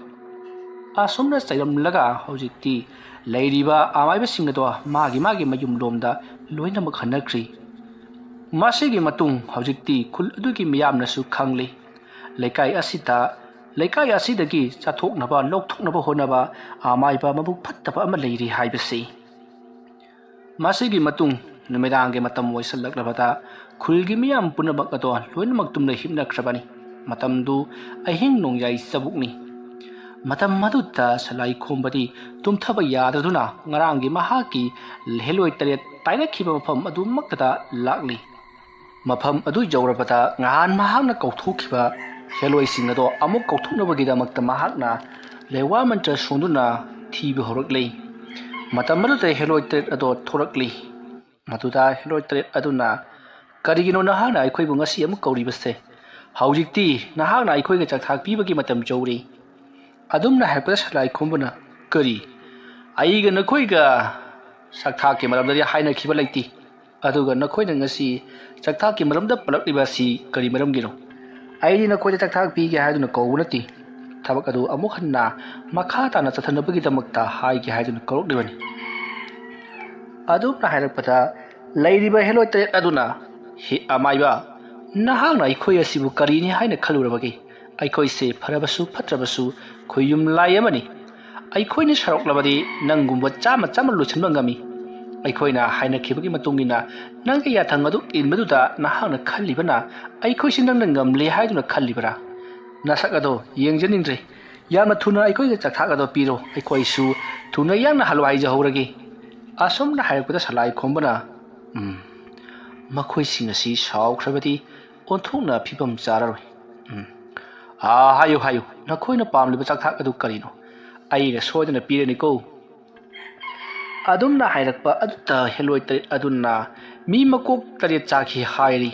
ꯑꯁꯨꯝꯅ ꯆꯩꯔꯝꯂꯒ ꯍꯧꯖꯤꯛꯇꯤ ꯂꯩꯔꯤꯕ ꯑꯃꯥꯏꯕꯁꯤꯡ ꯑꯗꯣ ꯃꯥꯒꯤ ꯃꯥꯒꯤ ꯃꯌꯨꯝꯂꯣꯝꯗ ꯂꯣꯏꯅꯃꯛ ꯍꯟꯅꯈ꯭ꯔꯤ꯫ ꯃꯁꯤꯒꯤ ꯃꯇꯨꯡ ꯍꯧꯖꯤꯛꯇꯤ ꯈꯨꯜ ꯑꯗꯨꯒꯤ ꯃꯤꯌꯥꯝꯅꯁꯨ ꯈꯪꯂꯤ꯫ ꯂꯩꯀꯥꯏ ꯑꯁꯤꯗ, ꯂꯩꯀꯥꯏ ꯑꯁꯤꯗꯒꯤ ꯆꯥꯊꯣꯛꯅꯕ, ꯂꯧꯊꯣꯛꯅꯕ ꯍꯣꯠꯅꯕ ꯑꯃꯥꯏꯕ ꯃꯕꯨꯛ ꯐꯠꯇꯕ ꯑꯃ ꯂꯩꯔꯤ ꯍꯥꯏꯕꯁꯤ꯫ ꯃꯁꯤꯒꯤ ꯃꯇꯨꯡ ꯅꯨꯃꯤꯗꯥꯡꯒꯤ ꯃꯇꯝ ꯑꯣꯏꯁꯤꯜꯂꯛꯂꯕꯗ ꯈꯨꯜꯒꯤ ꯃꯤꯌꯥꯝ ꯄꯨꯝꯅꯃꯛ ꯑꯗꯣ ꯂꯣꯏꯅꯃꯛ ꯇꯨꯝꯅ ꯍꯤꯞꯅꯈ꯭ꯔꯕꯅꯤ꯫ ꯃꯇꯝꯗꯨ ꯑꯍꯤꯡ ꯅꯣꯡꯌꯥꯏ ꯆꯕꯨꯛꯅꯤ꯫ ꯃꯇꯝ ꯑꯗꯨꯗ ꯁꯂꯥꯏ ꯈꯣꯝꯕꯗꯤ ꯇꯨꯝꯊꯕ ꯌꯥꯗꯗꯨꯅ ꯉꯔꯥꯡꯒꯤ ꯃꯍꯥꯛꯀꯤ ꯍꯦꯂꯣꯏ ꯇꯔꯦꯠ ꯇꯥꯏꯅꯈꯤꯕ ꯃꯐꯝ ꯑꯗꯨꯃꯛꯇꯗ ꯂꯥꯛꯂꯤ꯫ ꯃꯐꯝ ꯑꯗꯨ ꯌꯧꯔꯕꯗ ꯉꯍꯥꯟ ꯃꯍꯥꯛꯅ ꯀꯧꯊꯣꯛꯈꯤꯕ ꯍꯦꯂꯣꯏꯁꯤꯡ ꯑꯗꯣ ꯑꯃꯨꯛ ꯀꯧꯊꯣꯛꯅꯕꯒꯤꯗꯃꯛꯇ ꯃꯍꯥꯛꯅ ꯂꯩꯋꯥ ꯃꯟꯇ꯭ꯔ ꯁꯣꯟꯗꯨꯅ ꯊꯤꯕ ꯍꯧꯔꯛꯂꯤ꯫ ꯃꯇꯝ ꯑꯗꯨꯗ ꯍꯦꯂꯣꯏ ꯇꯔꯦꯠ ꯑꯗꯣ ꯊꯣꯔꯛꯂꯤ꯫ ꯃꯗꯨꯗ ꯍꯦꯂꯣꯏ ꯇꯔꯦꯠ ꯑꯗꯨꯅ, "ꯀꯔꯤꯒꯤꯅꯣ ꯅꯍꯥꯛꯅ ꯑꯩꯈꯣꯏꯕꯨ ꯉꯁꯤ ꯑꯃꯨꯛ ꯀꯧꯔꯤꯕꯁꯦ? ꯍꯧꯖꯤꯛꯇꯤ ꯅꯍꯥꯛꯅ ꯑꯩꯈꯣꯏꯒ ꯆꯥꯛꯊꯥꯛ ꯄꯤꯕꯒꯤ ꯃꯇꯝ ꯌꯧꯔꯦ"꯫ ꯑꯗꯨꯝꯅ ꯍꯥꯏꯔꯛꯄꯗ ꯁꯂꯥꯏ ꯈꯣꯝꯕꯅ, "ꯀꯔꯤ? ꯑꯩꯒ ꯅꯈꯣꯏꯒ ꯆꯥꯛꯊꯥꯛꯀꯤ ꯃꯔꯝꯗꯗꯤ ꯍꯥꯏꯅꯈꯤꯕ ꯂꯩꯇꯦ꯫ ꯑꯗꯨꯒ ꯅꯈꯣꯏꯅ ꯉꯁꯤ ꯆꯥꯛꯊꯥꯛꯀꯤ ꯃꯔꯝꯗ ꯄꯜꯂꯛꯂꯤꯕ ꯑꯁꯤ ꯀꯔꯤ ꯃꯔꯝꯒꯤꯅꯣ? ꯑꯩꯗꯤ ꯅꯈꯣꯏꯗ ꯆꯥꯛꯊꯥꯛ ꯄꯤꯒꯦ ꯍꯥꯏꯗꯨꯅ ꯀꯧꯕ ꯅꯠꯇꯦ꯫ ꯊꯕꯛ ꯑꯗꯨ ꯑꯃꯨꯛ ꯍꯟꯅ ꯃꯈꯥ ꯇꯥꯅ ꯆꯠꯊꯅꯕꯒꯤꯗꯃꯛꯇ ꯍꯥꯏꯒꯦ ꯍꯥꯏꯗꯨꯅ ꯀꯧꯔꯛꯂꯤꯕꯅꯤ"꯫ ꯑꯗꯨꯝꯅ ꯍꯥꯏꯔꯛꯄꯗ ꯂꯩꯔꯤꯕ ꯍꯦꯂꯣꯏ ꯇꯔꯦꯠ ꯑꯗꯨꯅ, "ꯍꯦ ꯑꯃꯥꯏꯕ, ꯅꯍꯥꯛꯅ ꯑꯩꯈꯣꯏ ꯑꯁꯤꯕꯨ ꯀꯔꯤꯅꯤ ꯍꯥꯏꯅ ꯈꯜꯂꯨꯔꯕꯒꯦ? ꯑꯩꯈꯣꯏꯁꯦ ꯐꯔꯕꯁꯨ ꯐꯠꯇ꯭ꯔꯕꯁꯨ ꯈꯨꯌꯨꯝ ꯂꯥꯏ ꯑꯃꯅꯤ꯫ ꯑꯩꯈꯣꯏꯅ ꯁꯔꯣꯛꯂꯕꯗꯤ ꯅꯪꯒꯨꯝꯕ ꯆꯥꯝꯃ ꯆꯥꯝꯃ ꯂꯣꯏꯁꯤꯟꯕ ꯉꯝꯃꯤ꯫ ꯑꯩꯈꯣꯏꯅ ꯍꯥꯏꯅꯈꯤꯕꯒꯤ ꯃꯇꯨꯡ ꯏꯟꯅ ꯅꯪꯒꯤ ꯌꯥꯊꯪ ꯑꯗꯨ ꯏꯟꯕꯗꯨꯗ ꯅꯍꯥꯛꯅ ꯈꯜꯂꯤꯕꯅ ꯑꯩꯈꯣꯏꯁꯤ ꯅꯪꯅ ꯉꯝꯂꯦ ꯍꯥꯏꯗꯨꯅ ꯈꯜꯂꯤꯕꯔꯥ? ꯅꯁꯛ ꯑꯗꯣ ꯌꯦꯡꯖꯅꯤꯡꯗ꯭ꯔꯦ꯫ ꯌꯥꯝꯅ ꯊꯨꯅ ꯑꯩꯈꯣꯏꯒꯤ ꯆꯥꯛꯊꯥꯛ ꯑꯗꯣ ꯄꯤꯔꯣ, ꯑꯩꯈꯣꯏꯁꯨ ꯊꯨꯅ ꯌꯥꯡꯅ ꯍꯜꯂꯣ ꯍꯥꯏꯖꯍꯧꯔꯒꯦ꯫ ꯑꯁꯨꯝꯅ ꯍꯥꯏꯔꯛꯄꯗ ꯁꯂꯥꯏ ꯈꯣꯝꯕꯅ, "ꯎꯝ, ꯃꯈꯣꯏꯁꯤꯡ ꯑꯁꯤ ꯁꯥꯎꯈ꯭ꯔꯕꯗꯤ ꯑꯣꯟꯊꯣꯛꯅ ꯐꯤꯕꯝ ꯆꯥꯔꯔꯣꯏ꯫ ꯎꯝ, ꯑꯥ, ꯍꯥꯏꯌꯨ, ꯍꯥꯏꯌꯨ, ꯅꯈꯣꯏꯅ ꯄꯥꯝꯂꯤꯕ ꯆꯥꯛꯊꯥꯛ ꯑꯗꯨ ꯀꯔꯤꯅꯣ? ꯑꯩꯅ ꯁꯣꯏꯗꯅ ꯄꯤꯔꯅꯤꯀꯣ"꯫ ꯑꯗꯨꯝꯅ ꯍꯥꯏꯔꯛꯄ ꯑꯗꯨꯗ ꯍꯦꯂꯣꯏ ꯇꯔꯦꯠ ꯑꯗꯨꯅ ꯃꯤ ꯃꯀꯣꯛ ꯇꯔꯦꯠ ꯆꯥꯈꯤ ꯍꯥꯏꯔꯤ꯫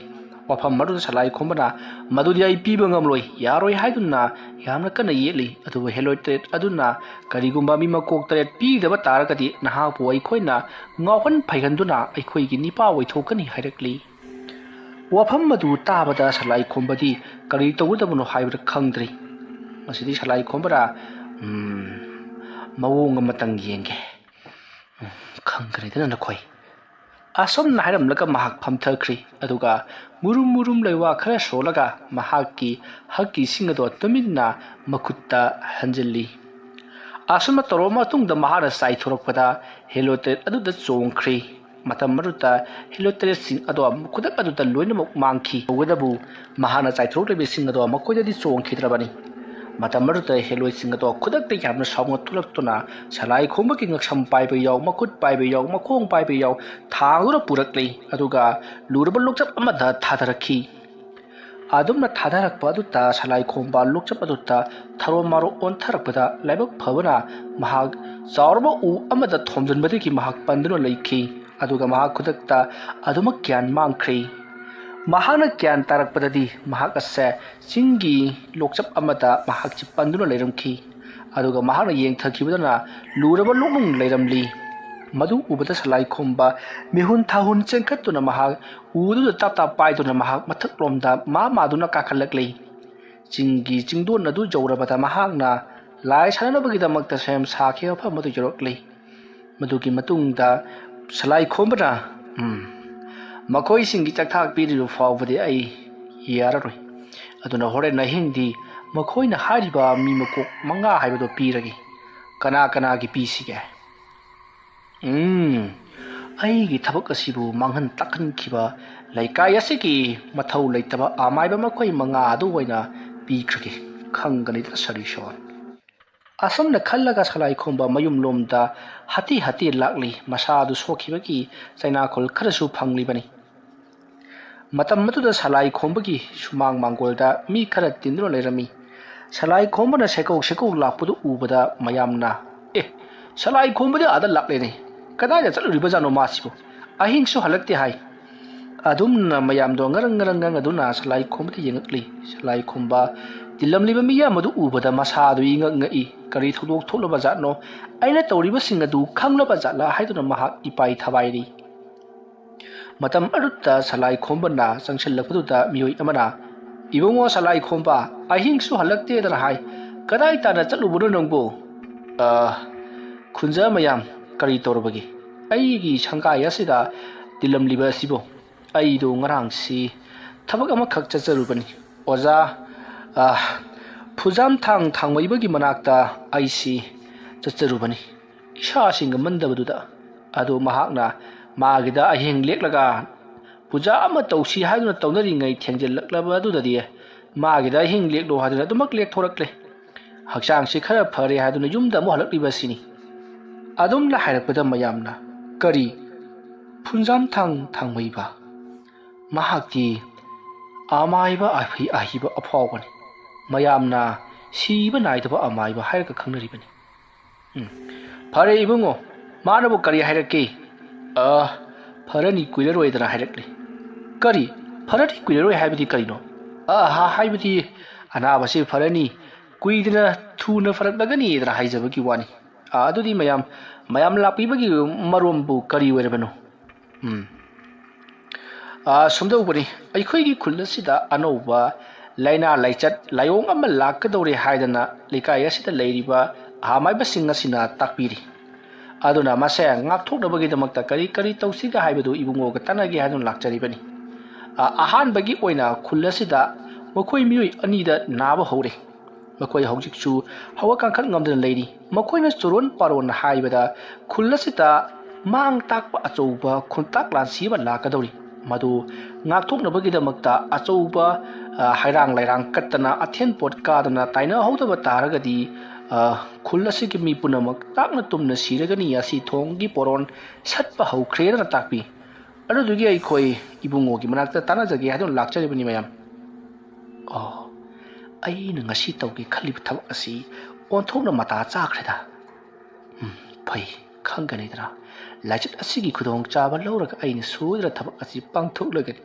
ꯋꯥꯐꯝ ꯑꯗꯨꯗ ꯁꯂꯥꯏ ꯈꯣꯝꯕꯅ, "ꯃꯗꯨꯗꯤ ꯑꯩ ꯄꯤꯕ ꯉꯝꯂꯣꯏ, ꯌꯥꯔꯣꯏ" ꯍꯥꯏꯗꯨꯅ ꯌꯥꯝꯅ ꯀꯟꯅ ꯌꯦꯠꯂꯤ꯫ ꯑꯗꯨꯕꯨ ꯍꯦꯂꯣꯏ ꯇꯔꯦꯠ ꯑꯗꯨꯅ, "ꯀꯔꯤꯒꯨꯝꯕ ꯃꯤ ꯃꯀꯣꯛ ꯇꯔꯦꯠ ꯄꯤꯗꯕ ꯇꯥꯔꯒꯗꯤ ꯅꯍꯥꯛꯄꯨ ꯑꯩꯈꯣꯏꯅ ꯉꯥꯎꯍꯟ ꯐꯩꯍꯟꯗꯨꯅ ꯑꯩꯈꯣꯏꯒꯤ ꯅꯤꯄꯥ ꯑꯣꯏꯊꯣꯛꯀꯅꯤ" ꯍꯥꯏꯔꯛꯂꯤ꯫ ꯋꯥꯐꯝ ꯑꯗꯨ ꯇꯥꯕꯗ ꯁꯂꯥꯏ ꯈꯣꯝꯕꯗꯤ ꯀꯔꯤ ꯇꯧꯒꯗꯕꯅꯣ ꯍꯥꯏꯕꯗꯨ ꯈꯪꯗ꯭ꯔꯤ꯫ ꯃꯁꯤꯗꯤ ꯁꯂꯥꯏ ꯈꯣꯝꯕꯅ, "ꯎꯝ, ꯃꯑꯣꯡ ꯑꯃꯇꯪ ꯌꯦꯡꯒꯦ꯫ ꯎꯝ, ꯈꯪꯒꯅꯤꯗꯅ ꯅꯈꯣꯏ"꯫ ꯑꯁꯨꯝꯅ ꯍꯥꯏꯔꯝꯂꯒ ꯃꯍꯥꯛ ꯐꯝꯊꯈ꯭ꯔꯤ꯫ ꯑꯗꯨꯒ ꯃꯨꯔꯨꯝ ꯃꯨꯔꯨꯝ ꯂꯩꯋꯥ ꯈꯔ ꯁꯣꯜꯂꯒ ꯃꯍꯥꯛꯀꯤ ꯍꯛꯀꯤ ꯏꯁꯤꯡ ꯑꯗꯣ ꯇꯨꯃꯤꯟꯅ ꯃꯈꯨꯠꯇ ꯍꯟꯖꯤꯜꯂꯤ꯫ ꯑꯁꯨꯝꯅ ꯇꯧꯔꯕ ꯃꯇꯨꯡꯗ ꯃꯍꯥꯛꯅ ꯆꯥꯏꯊꯣꯔꯛꯄꯗ ꯍꯦꯂꯣꯏ ꯇꯔꯦꯠ ꯑꯗꯨꯗ ꯆꯣꯡꯈ꯭ꯔꯤ꯫ ꯃꯇꯝ ꯑꯗꯨꯗ ꯍꯦꯂꯣꯏ ꯇꯔꯦꯠꯁꯤꯡ ꯑꯗꯣ ꯈꯨꯗꯛ ꯑꯗꯨꯗ ꯂꯣꯏꯅꯃꯛ ꯃꯥꯡꯈꯤ꯫ ꯇꯧꯕꯇꯕꯨ ꯃꯍꯥꯛꯅ ꯆꯥꯏꯊꯣꯔꯛꯂꯤꯕ ꯏꯁꯤꯡ ꯑꯗꯣ ꯃꯈꯣꯏꯗꯗꯤ ꯆꯣꯡꯈꯤꯗ꯭ꯔꯕꯅꯤ꯫ ꯃꯇꯝ ꯑꯗꯨꯗ ꯍꯦꯂꯣꯏꯁꯤꯡ ꯑꯗꯣ ꯈꯨꯗꯛꯇ ꯌꯥꯝꯅ ꯁꯥꯎꯅ ꯊꯣꯛꯂꯛꯇꯨꯅ ꯁꯂꯥꯏ ꯈꯣꯝꯕꯒꯤ ꯉꯛꯁꯝ ꯄꯥꯏꯕ ꯌꯥꯎ, ꯃꯈꯨꯠ ꯄꯥꯏꯕ ꯌꯥꯎ, ꯃꯈꯣꯡ ꯄꯥꯏꯕ ꯌꯥꯎ ꯊꯥꯡꯗꯨꯅ ꯄꯨꯔꯛꯂꯤ꯫ ꯑꯗꯨꯒ ꯂꯨꯔꯕ ꯂꯣꯛꯆꯞ ꯑꯃꯗ ꯊꯥꯗꯔꯛꯈꯤ꯫ ꯑꯗꯨꯝꯅ ꯊꯥꯗꯔꯛꯄ ꯑꯗꯨꯗ ꯁꯂꯥꯏ ꯈꯣꯝꯕ ꯂꯣꯛꯆꯞ ꯑꯗꯨꯗ ꯊꯔꯣ ꯃꯥꯔꯣ ꯑꯣꯟꯊꯔꯛꯄꯗ ꯂꯥꯏꯕꯛ ꯐꯕꯅ ꯃꯍꯥꯛ ꯆꯥꯎꯔꯕ ꯎ ꯑꯃꯗ ꯊꯣꯝꯖꯤꯟꯕꯗꯒꯤ ꯃꯍꯥꯛ ꯄꯟꯗꯨꯅ ꯂꯩꯈꯤ꯫ ꯑꯗꯨꯒ ꯃꯍꯥꯛ ꯈꯨꯗꯛꯇ ꯑꯗꯨꯃꯛ ꯒ꯭ꯌꯥꯟ ꯃꯥꯡꯈ꯭ꯔꯤ꯫ ꯃꯍꯥꯛꯅ ꯒ꯭ꯌꯥꯟ ꯇꯥꯔꯛꯄꯗꯗꯤ ꯃꯍꯥꯛ ꯑꯁꯦ ꯆꯤꯡꯒꯤ ꯂꯣꯛꯆꯞ ꯑꯃꯗ ꯃꯍꯥꯛꯁꯤ ꯄꯟꯗꯨꯅ ꯂꯩꯔꯝꯈꯤ꯫ ꯑꯗꯨꯒ ꯃꯍꯥꯛꯅ ꯌꯦꯡꯊꯈꯤꯕꯗꯅ ꯂꯨꯔꯕ ꯂꯣꯛꯅꯨꯡ ꯂꯩꯔꯝꯂꯤ꯫ ꯃꯗꯨ ꯎꯕꯗ ꯁꯂꯥꯏ ꯈꯣꯝꯕ ꯃꯤꯍꯨꯟ ꯊꯥꯍꯨꯟ ꯆꯦꯟꯈꯠꯇꯨꯅ ꯃꯍꯥꯛ ꯎꯗꯨꯗ ꯇꯥꯞ ꯇꯥꯞ ꯄꯥꯏꯗꯨꯅ ꯃꯍꯥꯛ ꯃꯊꯛꯂꯣꯝꯗ ꯃꯥ ꯃꯥꯗꯨꯅ ꯀꯥꯈꯠꯂꯛꯂꯤ꯫ ꯆꯤꯡꯒꯤ ꯆꯤꯡꯗꯣꯟ ꯑꯗꯨ ꯌꯧꯔꯕꯗ ꯃꯍꯥꯛꯅ ꯂꯥꯏ ꯁꯥꯟꯅꯅꯕꯒꯤꯗꯃꯛꯇ ꯁꯦꯝ ꯁꯥꯈꯤꯕ ꯃꯐꯝ ꯑꯗꯨ ꯌꯧꯔꯛꯂꯤ꯫ ꯃꯗꯨꯒꯤ ꯃꯇꯨꯡꯗ ꯁꯂꯥꯏ ꯈꯣꯝꯕꯅ, "ꯎꯝ, ꯃꯈꯣꯏꯁꯤꯡꯒꯤ ꯆꯥꯛꯊꯥꯛ ꯄꯤꯗ꯭ꯔꯤꯕ ꯐꯥꯎꯕꯗꯤ ꯑꯩ ꯌꯥꯔꯔꯣꯏ꯫ ꯑꯗꯨꯅ ꯍꯣꯔꯦꯟ ꯑꯍꯤꯡꯗꯤ ꯃꯈꯣꯏꯅ ꯍꯥꯏꯔꯤꯕ ꯃꯤ ꯃꯀꯣꯛ ꯃꯉꯥ ꯍꯥꯏꯕꯗꯣ ꯄꯤꯔꯒꯦ꯫ ꯀꯅꯥ ꯀꯅꯥꯒꯤ ꯄꯤꯁꯤꯒꯦ? ꯎꯝ, ꯑꯩꯒꯤ ꯊꯕꯛ ꯑꯁꯤꯕꯨ ꯃꯥꯡꯍꯟ ꯇꯥꯛꯍꯟꯈꯤꯕ ꯂꯩꯀꯥꯏ ꯑꯁꯤꯒꯤ ꯃꯊꯧ ꯂꯩꯇꯕ ꯑꯃꯥꯏꯕ ꯃꯈꯣꯏ ꯃꯉꯥ ꯑꯗꯨ ꯑꯣꯏꯅ ꯄꯤꯈ꯭ꯔꯒꯦ꯫ ꯈꯪꯒꯅꯤꯗ ꯁꯔꯤꯁꯣꯟ꯫ ꯑꯁꯨꯝꯅ ꯈꯜꯂꯒ ꯁꯂꯥꯏ ꯈꯣꯝꯕ ꯃꯌꯨꯝꯂꯣꯝꯗ ꯍꯥꯇꯦ ꯍꯥꯇꯦ ꯂꯥꯛꯂꯤ꯫ ꯃꯁꯥꯗꯨ ꯁꯣꯛꯈꯤꯕꯒꯤ ꯆꯩꯅꯥꯈꯣꯜ ꯈꯔꯁꯨ ꯐꯪꯂꯤꯕꯅꯤ꯫ ꯃꯇꯝ ꯑꯗꯨꯗ ꯁꯂꯥꯏ ꯈꯣꯝꯕꯒꯤ ꯁꯨꯃꯥꯡ ꯃꯥꯡꯒꯣꯜꯗ ꯃꯤ ꯈꯔ ꯇꯤꯟꯗꯨꯅ ꯂꯩꯔꯝꯃꯤ꯫ ꯁꯂꯥꯏ ꯈꯣꯝꯕꯅ ꯁꯦꯀꯧ ꯁꯦꯀꯧ ꯂꯥꯛꯄꯗꯨ ꯎꯕꯗ ꯃꯌꯥꯝꯅ, "ꯑꯦ, ꯁꯂꯥꯏ ꯈꯣꯝꯕꯗꯤ ꯑꯥꯗ ꯂꯥꯛꯂꯦꯅꯦ꯫ ꯀꯗꯥꯏꯗ ꯆꯠꯂꯨꯔꯤꯕꯖꯥꯠꯅꯣ ꯃꯥꯁꯤꯕꯨ? ꯑꯍꯤꯡꯁꯨ ꯍꯜꯂꯛꯇꯦ" ꯍꯥꯏ꯫ ꯑꯗꯨꯝꯅ ꯃꯌꯥꯝꯗꯣ ꯉꯔꯪ ꯉꯔꯪ ꯉꯪꯗꯨꯅ ꯁꯂꯥꯏ ꯈꯣꯝꯕꯗ ꯌꯦꯡꯉꯛꯂꯤ꯫ ꯁꯂꯥꯏ ꯈꯣꯝꯕ ꯇꯤꯜꯂꯝꯂꯤꯕ ꯃꯤꯌꯥꯝ ꯑꯗꯨ ꯎꯕꯗ ꯃꯁꯥꯗꯨ ꯏꯉꯛ ꯉꯛꯏ꯫ "ꯀꯔꯤ ꯊꯧꯗꯣꯛ ꯊꯣꯛꯂꯕ ꯖꯥꯠꯅꯣ? ꯑꯩꯅ ꯇꯧꯔꯤꯕꯁꯤꯡ ꯑꯗꯨ ꯈꯪꯂꯕ ꯖꯥꯠꯂꯥ?" ꯍꯥꯏꯗꯨꯅ ꯃꯍꯥꯛ ꯏꯄꯥꯏ ꯊꯕꯥꯏꯔꯤ꯫ ꯃꯇꯝ ꯑꯗꯨꯗ ꯁꯂꯥꯏ ꯈꯣꯝꯕꯅ ꯆꯪꯁꯤꯜꯂꯛꯄꯗꯨꯗ ꯃꯤꯑꯣꯏ ꯑꯃꯅ, "ꯏꯕꯨꯡꯉꯣ ꯁꯂꯥꯏ ꯈꯣꯝꯕ, ꯑꯍꯤꯡꯁꯨ ꯍꯜꯂꯛꯇꯦꯗꯅ ꯍꯥꯏ꯫ ꯀꯗꯥꯏ ꯇꯥꯅ ꯆꯠꯂꯨꯕꯅꯣ ꯅꯪꯕꯨ?" "ꯑ, ꯈꯨꯟꯖꯥ ꯃꯌꯥꯝ, ꯀꯔꯤ ꯇꯧꯔꯕꯒꯦ? ꯑꯩꯒꯤ ꯁꯪꯒꯥꯏ ꯑꯁꯤꯗ ꯇꯤꯜꯂꯝꯂꯤꯕ ꯑꯁꯤꯕꯨ ꯑꯩꯗꯣ ꯉꯔꯥꯡꯁꯤ ꯊꯕꯛ ꯑꯃꯈꯛ ꯆꯠꯆꯔꯨꯕꯅꯤ꯫ ꯑꯣꯖꯥ, ꯑ, ꯐꯨꯖꯥꯝꯊꯥꯡ ꯊꯥꯡꯃꯩꯕꯒꯤ ꯃꯅꯥꯛꯇ ꯑꯩꯁꯤ ꯆꯠꯆꯔꯨꯕꯅꯤ꯫ ꯏꯁꯥꯁꯤ ꯉꯝꯃꯟꯗꯕꯗꯨꯗ꯫ ꯑꯗꯨ ꯃꯍꯥꯛꯅ ꯃꯥꯒꯤꯗ ꯑꯍꯤꯡ ꯂꯦꯛꯂꯒ ꯄꯨꯖꯥ ꯑꯃ ꯇꯧꯁꯤ ꯍꯥꯏꯗꯨꯅ ꯇꯧꯅꯔꯤꯉꯩ ꯊꯦꯡꯖꯤꯜꯂꯛꯂꯕ ꯑꯗꯨꯗꯗꯤ ꯃꯥꯒꯤꯗ ꯑꯍꯤꯡ ꯂꯦꯛꯂꯣ ꯍꯥꯏꯗꯨꯅ ꯑꯗꯨꯃꯛ ꯂꯦꯛꯊꯣꯔꯛꯂꯦ꯫ ꯍꯛꯆꯥꯡꯁꯤ ꯈꯔ ꯐꯔꯦ ꯍꯥꯏꯗꯨꯅ ꯌꯨꯝꯗ ꯑꯃꯨꯛ ꯍꯜꯂꯛꯂꯤꯕ ꯑꯁꯤꯅꯤ꯫" ꯑꯗꯨꯝꯅ ꯍꯥꯏꯔꯛꯄꯗ ꯃꯌꯥꯝꯅ, "ꯀꯔꯤ? ꯐꯨꯟꯖꯥꯝꯊꯥꯡ ꯊꯥꯡꯃꯩꯕ? ꯃꯍꯥꯛꯇꯤ ꯑꯃꯥꯏꯕ ꯑꯍꯩ-, ꯑꯍꯩꯕ ꯑꯐꯥꯎꯕꯅꯤ꯫ ꯃꯌꯥꯝꯅ ꯁꯤꯕ ꯅꯥꯏꯗꯕ ꯑꯃꯥꯏꯕ ꯍꯥꯏꯔꯒ ꯈꯪꯅꯔꯤꯕꯅꯤ꯫" "ꯎꯝ, ꯐꯔꯦ ꯏꯕꯨꯡꯉꯣ, ꯃꯥꯅꯕꯨ ꯀꯔꯤ ꯍꯥꯏꯔꯛꯀꯦ?" "ꯑ, ꯐꯔꯅꯤ ꯀꯨꯏꯔꯔꯣꯏꯗꯅ ꯍꯥꯏꯔꯛꯂꯤ꯫" "ꯀꯔꯤ? ꯐꯔꯅꯤ ꯀꯨꯏꯔꯔꯣꯏ ꯍꯥꯏꯕꯗꯤ ꯀꯔꯤꯅꯣ?" "ꯑ, ꯍꯥ-, ꯍꯥꯏꯕꯗꯤ ꯑꯅꯥꯕꯁꯤ ꯐꯔꯅꯤ, ꯀꯨꯏꯗꯅ ꯊꯨꯅ ꯐꯔꯛꯂꯒꯅꯤꯗꯅ ꯍꯥꯏꯖꯕꯒꯤ ꯋꯥꯅꯤ꯫ ꯑ, ꯑꯗꯨꯗꯤ ꯃꯌꯥꯝ, ꯃꯌꯥꯝ ꯂꯥꯛꯄꯤꯕꯒꯤ ꯃꯔꯣꯝꯕꯨ ꯀꯔꯤ ꯑꯣꯏꯔꯕꯅꯣ?" ꯎꯝ꯫ ꯑ, ꯁꯨꯝꯗꯧꯕꯅꯤ, ꯑꯩꯈꯣꯏꯒꯤ ꯈꯨꯜ ꯑꯁꯤꯗ ꯑꯅꯧꯕ ꯂꯥꯏꯅꯥ ꯂꯥꯏꯆꯠ ꯂꯥꯏꯑꯣꯡ ꯑꯃ ꯂꯥꯛꯀꯗꯧꯔꯦ ꯍꯥꯏꯗꯅ ꯂꯩꯀꯥꯏ ꯑꯁꯤꯗ ꯂꯩꯔꯤꯕ ꯑꯍꯥꯃꯥꯏꯕꯁꯤꯡ ꯑꯁꯤꯅ ꯇꯥꯛꯄꯤꯔꯤ꯫ ꯑꯗꯨꯅ ꯃꯁꯦ ꯉꯥꯛꯊꯣꯛꯅꯕꯒꯤꯗꯃꯛꯇ ꯀꯔꯤ ꯀꯔꯤ ꯇꯧꯁꯤꯒꯦ ꯍꯥꯏꯕꯗꯨ ꯏꯕꯨꯡꯉꯣꯒ ꯇꯥꯟꯅꯒꯦ ꯍꯥꯏꯗꯨꯅ ꯂꯥꯛꯆꯔꯤꯕꯅꯤ꯫ ꯑ, ꯑꯍꯥꯟꯕꯒꯤ ꯑꯣꯏꯅ ꯈꯨꯜ ꯑꯁꯤꯗ ꯃꯈꯣꯏ ꯃꯤꯑꯣꯏ ꯑꯅꯤꯗ ꯅꯥꯕ ꯍꯧꯔꯦ꯫ ꯃꯈꯣꯏ ꯍꯧꯖꯤꯛꯁꯨ ꯍꯧꯒꯠ ꯀꯥꯡꯈꯠ ꯉꯝꯗꯅ ꯂꯩꯔꯤ꯫ ꯃꯈꯣꯏꯅ ꯆꯨꯔꯣꯟ ꯄꯥꯔꯣꯟ ꯍꯥꯏꯕꯗ ꯈꯨꯜ ꯑꯁꯤꯗ ꯃꯥꯡ ꯇꯥꯛꯄ ꯑꯆꯧꯕ ꯈꯣꯡꯇꯥꯛ ꯂꯥꯟꯁꯤ ꯑꯃ ꯂꯥꯛꯀꯗꯧꯔꯤ꯫ ꯃꯗꯨ ꯉꯥꯛꯊꯣꯛꯅꯕꯒꯤꯗꯃꯛꯇ ꯑꯆꯧꯕ, ꯑ, ꯍꯩꯔꯥꯡ ꯂꯩꯔꯥꯡ ꯀꯠꯇꯅ, ꯑꯊꯦꯟ ꯄꯣꯠ ꯀꯥꯗꯅ ꯇꯥꯏꯅꯍꯧꯗꯕ ꯇꯥꯔꯒꯗꯤ, ꯑ, ꯈꯨꯜ ꯑꯁꯤꯒꯤ ꯃꯤ ꯄꯨꯝꯅꯃꯛ ꯇꯥꯛꯅ ꯇꯨꯝꯅ ꯁꯤꯔꯒꯅꯤ꯫ ꯑꯁꯤ ꯊꯣꯡꯒꯤ ꯄꯣꯔꯣꯟ ꯁꯠꯄ ꯍꯧꯈ꯭ꯔꯦꯅ ꯇꯥꯛꯄꯤ꯫ ꯑꯗꯨꯗꯨꯒꯤ ꯑꯩꯈꯣꯏ ꯏꯕꯨꯡꯉꯣꯒꯤ ꯃꯅꯥꯛꯇ ꯇꯥꯟꯅꯖꯒꯦ ꯍꯥꯏꯗꯨꯅ ꯂꯥꯛꯆꯔꯤꯕꯅꯤ, ꯃꯌꯥꯝ꯫ ꯑꯣ, ꯑꯩꯅ ꯉꯁꯤ ꯇꯧꯒꯦ ꯈꯜꯂꯤꯕ ꯊꯕꯛ ꯑꯁꯤ ꯑꯣꯟꯊꯣꯛꯅ ꯃꯇꯥ ꯆꯥꯈ꯭ꯔꯦꯗ꯫ ꯎꯝ, ꯐꯩ, ꯈꯪꯒꯅꯤꯗꯅ꯫ ꯂꯥꯏꯆꯠ ꯑꯁꯤꯒꯤ ꯈꯨꯗꯣꯡꯆꯥꯕ ꯂꯧꯔꯒ ꯑꯩꯅ ꯁꯣꯏꯗꯅ ꯊꯕꯛ ꯑꯁꯤ ꯄꯥꯡꯊꯣꯛꯂꯒꯅꯤ꯫